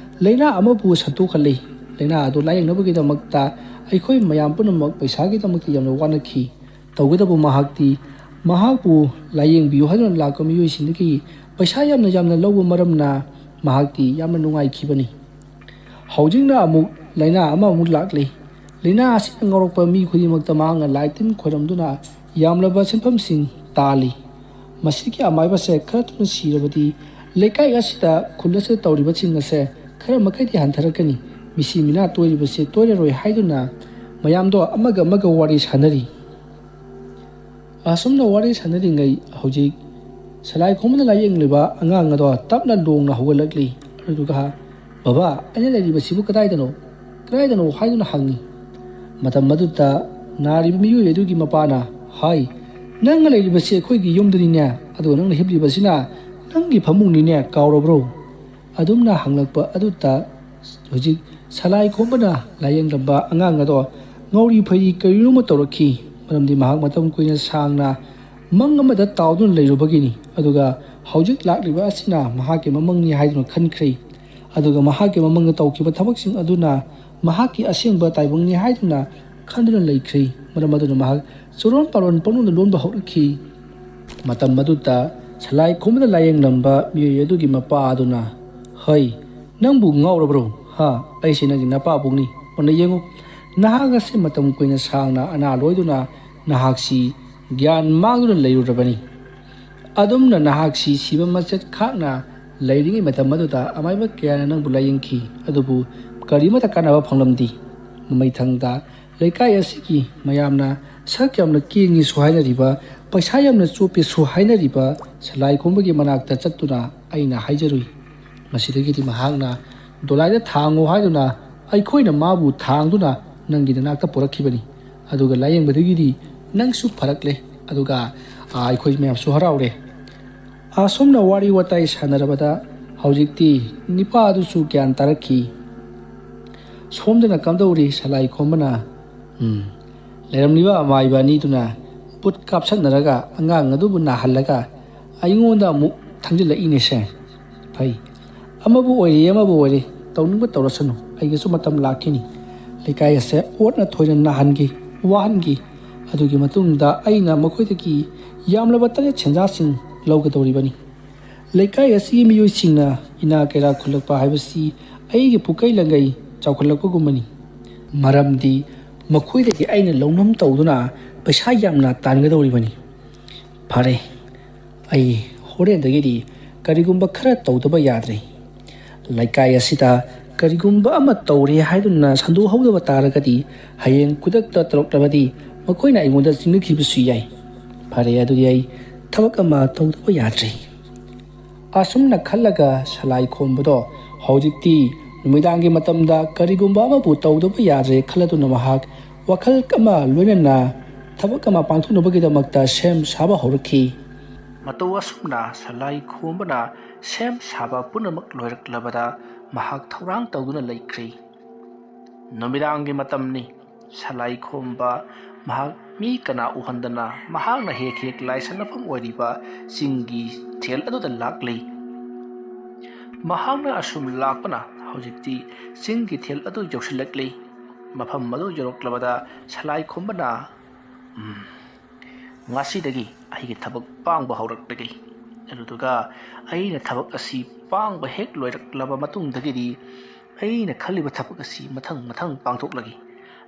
ꯂꯥꯏꯅꯥ ꯑꯃꯕꯨ ꯁꯟꯗꯣꯛꯍꯜꯂꯤ꯫ ꯂꯥꯏꯅꯥ ꯑꯗꯨ ꯂꯥꯌꯦꯡꯅꯕꯒꯤꯗꯃꯛꯇ ꯑꯩꯈꯣꯏ ꯃꯌꯥꯝ ꯄꯨꯝꯅꯃꯛ ꯄꯩꯁꯥꯒꯤꯗꯃꯛꯇ ꯌꯥꯝꯅ ꯋꯥꯅꯈꯤ꯫ ꯇꯧꯕꯇꯕꯨ ꯃꯍꯥꯛꯇꯤ ꯃꯍꯥꯛꯄꯨ ꯂꯥꯌꯦꯡꯕꯤꯌꯨ ꯍꯥꯏꯗꯨꯅ ꯂꯥꯛꯄ ꯃꯤꯑꯣꯏꯁꯤꯡꯗꯒꯤ ꯄꯩꯁꯥ ꯌꯥꯝꯅ ꯌꯥꯝꯅ ꯂꯧꯕ ꯃꯔꯝꯅ ꯃꯍꯥꯛꯇꯤ ꯌꯥꯝꯅ ꯅꯨꯡꯉꯥꯏꯈꯤꯕꯅꯤ꯫ ꯍꯧꯖꯤꯛꯅ ꯑꯃꯨꯛ ꯂꯥꯏꯅꯥ ꯑꯃꯃꯨꯛ ꯂꯥꯛꯂꯤ꯫ ꯂꯥꯏꯅꯥ ꯑꯁꯤꯅ ꯉꯥꯎꯔꯛꯄ ꯃꯤ ꯈꯨꯗꯤꯡꯃꯛꯇ ꯃꯍꯥꯛꯅ ꯂꯥꯏ ꯇꯤꯟ ꯈꯣꯏꯔꯝꯗꯨꯅ ꯌꯥꯝꯂꯕ ꯁꯦꯟꯐꯝꯁꯤꯡ ꯇꯥꯜꯂꯤ꯫ ꯃꯁꯤꯒꯤ ꯑꯃꯥꯏꯕꯁꯦ ꯈꯔ ꯊꯨꯅ ꯁꯤꯔꯕꯗꯤ ꯂꯩꯀꯥꯏ ꯑꯁꯤꯗ, ꯈꯨꯜ ꯑꯁꯤꯗ ꯇꯧꯔꯤꯕꯁꯤꯡ ꯑꯁꯦ ꯈꯔ ꯃꯈꯩꯗꯤ ꯍꯟꯊꯔꯛꯀꯅꯤ꯫ ꯃꯤꯁꯤ ꯃꯤꯅꯥ ꯇꯣꯏꯔꯤꯕꯁꯦ ꯇꯣꯏꯔꯔꯣꯏ ꯍꯥꯏꯗꯨꯅ ꯃꯌꯥꯝꯗꯣ ꯑꯃꯒ ꯑꯃꯒ ꯋꯥꯔꯤ ꯁꯥꯟꯅꯔꯤ꯫ ꯑꯁꯨꯝꯅ ꯋꯥꯔꯤ ꯁꯥꯟꯅꯔꯤꯉꯩ ꯍꯧꯖꯤꯛ ꯁꯂꯥꯏ ꯈꯣꯝꯕꯅ ꯂꯥꯌꯦꯡꯂꯤꯕ ꯑꯉꯥꯡ ꯑꯗꯣ ꯇꯞꯅ ꯂꯣꯡꯅ ꯍꯧꯒꯠꯂꯛꯂꯤ꯫ ꯑꯗꯨꯒ, "ꯕꯕꯥ, ꯑꯩꯅ ꯂꯩꯔꯤꯕꯁꯤꯕꯨ ꯀꯗꯥꯏꯗꯅꯣ? ꯀꯗꯥꯏꯗꯅꯣ?" ꯍꯥꯏꯗꯨꯅ ꯍꯪꯉꯤ꯫ ꯃꯇꯝ ꯑꯗꯨꯗ ꯅꯥꯔꯤꯕ ꯃꯤꯑꯣꯏ ꯑꯗꯨꯒꯤ ꯃꯄꯥꯅ ꯍꯥꯏ, "ꯅꯪꯅ ꯂꯩꯔꯤꯕꯁꯤ ꯑꯩꯈꯣꯏꯒꯤ ꯌꯨꯝꯗꯅꯤꯅꯦ, ꯑꯗꯨꯒ ꯅꯪꯅ ꯍꯤꯞꯂꯤꯕꯁꯤꯅ ꯅꯪꯒꯤ ꯐꯃꯨꯡꯅꯤꯅꯦ, ꯀꯥꯎꯔꯕ꯭ꯔꯣ?" ꯑꯗꯨꯝꯅ ꯍꯪꯂꯛꯄ ꯑꯗꯨꯗ ꯍꯧꯖꯤꯛ ꯁꯂꯥꯏ ꯈꯣꯝꯕꯅ ꯂꯥꯌꯦꯡꯂꯝꯕ ꯑꯉꯥꯡ ꯑꯗꯣ ꯉꯧꯔꯤ ꯐꯩꯔꯤ ꯀꯔꯤꯅꯣꯃ ꯇꯧꯔꯛꯈꯤ꯫ ꯃꯔꯝꯗꯤ ꯃꯍꯥꯛ ꯃꯇꯝ ꯀꯨꯏꯅ ꯁꯥꯡꯅ ꯃꯪ ꯑꯃꯗ ꯇꯥꯎꯗꯨꯅ ꯂꯩꯔꯨꯕꯒꯤꯅꯤ꯫ ꯑꯗꯨꯒ ꯍꯧꯖꯤꯛ ꯂꯥꯛꯂꯤꯕ ꯑꯁꯤꯅ ꯃꯍꯥꯛꯀꯤ ꯃꯃꯪꯅꯤ ꯍꯥꯏꯗꯨꯅ ꯈꯟꯈ꯭ꯔꯦ꯫ ꯑꯗꯨꯒ ꯃꯍꯥꯛꯀꯤ ꯃꯃꯪꯗ ꯇꯧꯈꯤꯕ ꯊꯕꯛꯁꯤꯡ ꯑꯗꯨꯅ ꯃꯍꯥꯛꯀꯤ ꯑꯁꯦꯡꯕ ꯇꯥꯏꯕꯪꯅꯤ ꯍꯥꯏꯗꯨꯅ ꯈꯟꯗꯨꯅ ꯂꯩꯈ꯭ꯔꯦ꯫ ꯃꯔꯝ ꯑꯗꯨꯅ ꯃꯍꯥꯛ ꯆꯨꯔꯣꯟ ꯄꯥꯔꯣꯟ ꯄꯪꯂꯣꯟꯗ ꯂꯣꯟꯕ ꯍꯧꯔꯛꯈꯤ꯫ ꯃꯇꯝ ꯑꯗꯨꯗ ꯁꯂꯥꯏ ꯈꯣꯝꯕꯗ ꯂꯥꯌꯦꯡꯂꯝꯕ ꯃꯤꯑꯣꯏ ꯑꯗꯨꯒꯤ ꯃꯄꯥ ꯑꯗꯨꯅ, "ꯍꯩ, ꯅꯪꯕꯨ ꯉꯥꯎꯔꯕ꯭ꯔꯣ? ꯍꯥ? ꯑꯩꯁꯦ ꯅꯪꯒꯤ ꯅꯄꯥꯕꯨꯡꯅꯤ꯫ ꯃꯨꯟꯅ ꯌꯦꯡꯉꯨ, ꯅꯍꯥꯛ ꯑꯁꯤ ꯃꯇꯝ ꯀꯨꯏꯅ ꯁꯥꯡꯅ ꯑꯅꯥ ꯂꯣꯏꯗꯨꯅ ꯅꯍꯥꯛꯁꯤ ꯒ꯭ꯌꯥꯟ ꯃꯥꯡꯗꯨꯅ ꯂꯩꯔꯨꯔꯕꯅꯤ꯫ ꯑꯗꯨꯝꯅ ꯅꯍꯥꯛꯁꯤ ꯁꯤꯕ ꯃꯆꯦꯠ ꯈꯥꯛꯅ ꯂꯩꯔꯤꯉꯩ ꯃꯇꯝ ꯑꯗꯨꯗ ꯑꯃꯥꯏꯕ ꯀꯌꯥꯅ ꯅꯪꯕꯨ ꯂꯥꯌꯦꯡꯈꯤ, ꯑꯗꯨꯕꯨ ꯀꯔꯤꯃꯠꯇ ꯀꯥꯟꯅꯕ ꯐꯪꯂꯝꯗꯦ꯫ ꯃꯃꯩꯊꯪꯗ ꯂꯩꯀꯥꯏ ꯑꯁꯤꯒꯤ ꯃꯌꯥꯝꯅ ꯁꯛ ꯌꯥꯝꯅ ꯀꯦꯡꯉꯤꯁꯨ ꯍꯥꯏꯅꯔꯤꯕ, ꯄꯩꯁꯥ ꯌꯥꯝꯅ ꯆꯣꯞꯄꯦꯁꯨ ꯍꯥꯏꯅꯔꯤꯕ ꯁꯂꯥꯏ ꯈꯣꯝꯕꯒꯤ ꯃꯅꯥꯛꯇ ꯆꯠꯇꯨꯅ ꯑꯩꯅ ꯍꯥꯏꯖꯔꯨꯏ꯫ ꯃꯁꯤꯗꯒꯤꯗꯤ ꯃꯍꯥꯛꯅ ꯗꯣꯂꯥꯏꯗ ꯊꯥꯡꯉꯨ ꯍꯥꯏꯗꯨꯅ ꯑꯩꯈꯣꯏꯅ ꯃꯥꯕꯨ ꯊꯥꯡꯗꯨꯅ ꯅꯪꯒꯤ ꯅꯅꯥꯛꯇ ꯄꯨꯔꯛꯈꯤꯕꯅꯤ꯫ ꯑꯗꯨꯒ ꯂꯥꯌꯦꯡꯕꯗꯒꯤꯗꯤ ꯅꯪꯁꯨ ꯐꯔꯛꯂꯦ, ꯑꯗꯨꯒ, ꯑ, ꯑꯩꯈꯣꯏ ꯃꯌꯥꯝꯁꯨ ꯍꯔꯥꯎꯔꯦ꯫ ꯑꯁꯨꯝꯅ ꯋꯥꯔꯤ ꯋꯥꯇꯥꯏ ꯁꯥꯟꯅꯔꯕꯗ ꯍꯧꯖꯤꯛꯇꯤ ꯅꯤꯄꯥ ꯑꯗꯨꯁꯨ ꯒ꯭ꯌꯥꯟ ꯇꯥꯔꯛꯈꯤ꯫ ꯁꯣꯝꯗꯅ ꯀꯝꯗꯧꯔꯤ ꯁꯂꯥꯏ ꯈꯣꯝꯕꯅ? ꯎꯝ, ꯂꯩꯔꯝꯂꯤꯕ ꯑꯃꯥꯏꯕ ꯑꯅꯤꯗꯨꯅ ꯕꯨꯠ ꯀꯥꯞꯁꯟꯅꯔꯒ ꯑꯉꯥꯡ ꯑꯗꯨꯕꯨ ꯅꯥꯍꯜꯂꯒ ꯑꯩꯉꯣꯟꯗ ꯑꯃꯨꯛ ꯊꯪꯖꯤꯜꯂꯛꯏꯅꯦꯁꯦ꯫ ꯐꯩ, ꯑꯃꯕꯨ ꯑꯣꯏꯔꯦ ꯑꯃꯕꯨ ꯑꯣꯏꯔꯦ, ꯇꯧꯅꯤꯡꯕ ꯇꯧꯔꯁꯅꯨ, ꯑꯩꯒꯤꯁꯨ ꯃꯇꯝ ꯂꯥꯛꯈꯤꯅꯤ꯫ ꯂꯩꯀꯥꯏ ꯑꯁꯦ ꯑꯣꯠꯅ ꯊꯣꯏꯅ ꯅꯥꯍꯟꯈꯤ, ꯋꯥꯍꯟꯈꯤ꯫ ꯑꯗꯨꯒꯤ ꯃꯇꯨꯡꯗ ꯑꯩꯅ ꯃꯈꯣꯏꯗꯒꯤ ꯌꯥꯝꯂꯕ ꯇꯔꯦꯠ ꯁꯦꯟꯖꯥꯁꯤꯡ ꯂꯧꯒꯗꯧꯔꯤꯕꯅꯤ꯫ ꯂꯩꯀꯥꯏ ꯑꯁꯤꯒꯤ ꯃꯤꯑꯣꯏꯁꯤꯡꯅ ꯏꯅꯥ ꯀꯩꯔꯥ ꯈꯨꯜꯂꯛꯄ ꯍꯥꯏꯕꯁꯤ ꯑꯩꯒꯤ ꯄꯨꯀꯩ ꯂꯪꯒꯩ ꯆꯥꯎꯈꯠꯂꯛꯄꯒꯨꯝꯕꯅꯤ꯫ ꯃꯔꯝꯗꯤ ꯃꯈꯣꯏꯗꯒꯤ ꯑꯩꯅ ꯂꯧꯅꯝ ꯇꯧꯗꯨꯅ ꯄꯩꯁꯥ ꯌꯥꯝꯅ ꯇꯥꯟꯒꯗꯧꯔꯤꯕꯅꯤ꯫ ꯐꯔꯦ, ꯑꯩ ꯍꯣꯔꯦꯟꯗꯒꯤꯗꯤ ꯀꯔꯤꯒꯨꯝꯕ ꯈꯔ ꯇꯧꯗꯕ ꯌꯥꯗ꯭ꯔꯦ꯫ ꯂꯩꯀꯥꯏ ꯑꯁꯤꯗ ꯀꯔꯤꯒꯨꯝꯕ ꯑꯃ ꯇꯧꯔꯦ ꯍꯥꯏꯗꯨꯅ ꯁꯟꯗꯣꯛꯍꯧꯗꯕ ꯇꯥꯔꯒꯗꯤ, ꯍꯌꯦꯡ ꯈꯨꯗꯛꯇ ꯇꯧꯔꯛꯂꯕꯗꯤ ꯃꯈꯣꯏꯅ ꯑꯩꯉꯣꯟꯗ ꯆꯤꯡꯅꯈꯤꯕꯁꯨ ꯌꯥꯏ꯫ ꯐꯔꯦ, ꯑꯗꯨꯗꯤ ꯑꯩ ꯊꯕꯛ ꯑꯃ ꯇꯧꯗꯕ ꯌꯥꯗ꯭ꯔꯦ꯫ ꯑꯁꯨꯝꯅ ꯈꯜꯂꯒ ꯁꯂꯥꯏ ꯈꯣꯝꯕꯗꯣ ꯍꯧꯖꯤꯛꯇꯤ ꯅꯨꯃꯤꯗꯥꯡꯒꯤ ꯃꯇꯝꯗ ꯀꯔꯤꯒꯨꯝꯕ ꯑꯃꯕꯨ ꯇꯧꯗꯕ ꯌꯥꯗ꯭ꯔꯦ ꯈꯜꯂꯗꯨꯅ ꯃꯍꯥꯛ ꯋꯥꯈꯜ ꯑꯃ ꯂꯣꯏꯅꯅ ꯊꯕꯛ ꯑꯃ ꯄꯥꯡꯊꯣꯛꯅꯕꯒꯤꯗꯃꯛꯇ ꯁꯦꯝ ꯁꯥꯕ ꯍꯧꯔꯛꯈꯤ꯫ ꯃꯇꯧ ꯑꯁꯨꯝꯅ ꯁꯂꯥꯏ ꯈꯣꯝꯕꯅ ꯁꯦꯝ ꯁꯥꯕ ꯄꯨꯝꯅꯃꯛ ꯂꯣꯏꯔꯛꯂꯕꯗ ꯃꯍꯥꯛ ꯊꯧꯔꯥꯡ ꯇꯧꯗꯨꯅ ꯂꯩꯈ꯭ꯔꯦ꯫ ꯅꯨꯃꯤꯗꯥꯡꯒꯤ ꯃꯇꯝꯅꯤ꯫ ꯁꯂꯥꯏ ꯈꯣꯝꯕ ꯃꯍꯥꯛ ꯃꯤ ꯀꯅꯥ ꯎꯍꯟꯗꯅ ꯃꯍꯥꯛꯅ ꯍꯦꯛ ꯍꯦꯛ ꯂꯥꯏ ꯁꯥꯟꯅꯐꯝ ꯑꯣꯏꯔꯤꯕ ꯆꯤꯡꯒꯤ ꯊꯦꯜ ꯑꯗꯨꯗ ꯂꯥꯛꯂꯤ꯫ ꯃꯍꯥꯛꯅ ꯑꯁꯨꯝ ꯂꯥꯛꯄꯅ ꯍꯧꯖꯤꯛꯇꯤ ꯆꯤꯡꯒꯤ ꯊꯦꯜ ꯑꯗꯨ ꯌꯧꯁꯤꯜꯂꯛꯂꯤ꯫ ꯃꯐꯝ ꯑꯗꯨ ꯌꯧꯔꯛꯂꯕꯗ ꯁꯂꯥꯏ ꯈꯣꯝꯕꯅ, "ꯎꯝ, ꯉꯁꯤꯗꯒꯤ ꯑꯩꯒꯤ ꯊꯕꯛ ꯄꯥꯡꯕ ꯍꯧꯔꯛꯂꯒꯦ꯫ ꯑꯗꯨꯗꯨꯒ ꯑꯩꯅ ꯊꯕꯛ ꯑꯁꯤ ꯄꯥꯡꯕ ꯍꯦꯛ ꯂꯣꯏꯔꯛꯂꯕ ꯃꯇꯨꯡꯗꯒꯤꯗꯤ ꯑꯩꯅ ꯈꯜꯂꯤꯕ ꯊꯕꯛ ꯑꯁꯤ ꯃꯊꯪ ꯃꯊꯪ ꯄꯥꯡꯊꯣꯛꯂꯒꯦ꯫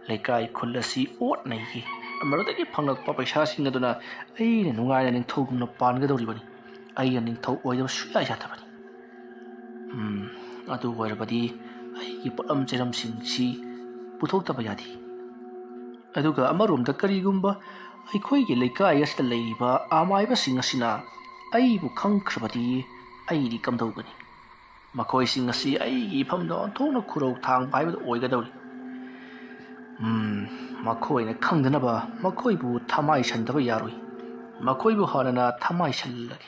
ꯂꯩꯀꯥꯏ ꯈꯨꯜ ꯑꯁꯤ ꯑꯣꯠ ꯅꯩꯒꯦ꯫ ꯃꯗꯨꯗꯒꯤ ꯐꯪꯂꯛꯄ ꯄꯩꯁꯥꯁꯤꯡ ꯑꯗꯨꯅ ꯑꯩꯅ ꯅꯨꯡꯉꯥꯏꯅ ꯅꯤꯡꯊꯧꯒꯨꯝꯅ ꯄꯥꯟꯒꯗꯧꯔꯤꯕꯅꯤ꯫ ꯑꯩꯅ ꯅꯤꯡꯊꯧ ꯑꯣꯏꯗꯕ ꯁꯨꯡꯌꯥ ꯌꯥꯗꯕꯅꯤ꯫ ꯎꯝ, ꯑꯗꯨ ꯑꯣꯏꯔꯕꯗꯤ ꯑꯩꯒꯤ ꯄꯣꯠꯂꯝ ꯆꯩꯔꯝꯁꯤꯡꯁꯤ ꯄꯨꯊꯣꯛꯇꯕ ꯌꯥꯗꯦ꯫ ꯑꯗꯨꯒ ꯑꯃꯔꯣꯝꯗ ꯀꯔꯤꯒꯨꯝꯕ ꯑꯩꯈꯣꯏꯒꯤ ꯂꯩꯀꯥꯏ ꯑꯁꯤꯗ ꯂꯩꯔꯤꯕ ꯑꯃꯥꯏꯕꯁꯤꯡ ꯑꯁꯤꯅ ꯑꯩꯕꯨ ꯈꯪꯈ꯭ꯔꯕꯗꯤ ꯑꯩꯗꯤ ꯀꯝꯗꯧꯒꯅꯤ? ꯃꯈꯣꯏꯁꯤꯡ ꯑꯁꯤ ꯑꯩꯒꯤ ꯏꯐꯝꯗ ꯑꯣꯟꯊꯣꯛꯅ ꯈꯨꯔꯧ ꯊꯥꯡꯕ ꯍꯥꯏꯕꯗꯨ ꯑꯣꯏꯒꯗꯧꯔꯤ꯫ ꯎꯝ, ꯃꯈꯣꯏꯅ ꯈꯪꯗꯅꯕ ꯃꯈꯣꯏꯕꯨ ꯊꯃꯥꯏꯁꯟꯗꯕ ꯌꯥꯔꯣꯏ꯫ ꯃꯈꯣꯏꯕꯨ ꯍꯥꯟꯅꯅ ꯊꯃꯥꯏꯁꯜꯂꯒꯦ꯫"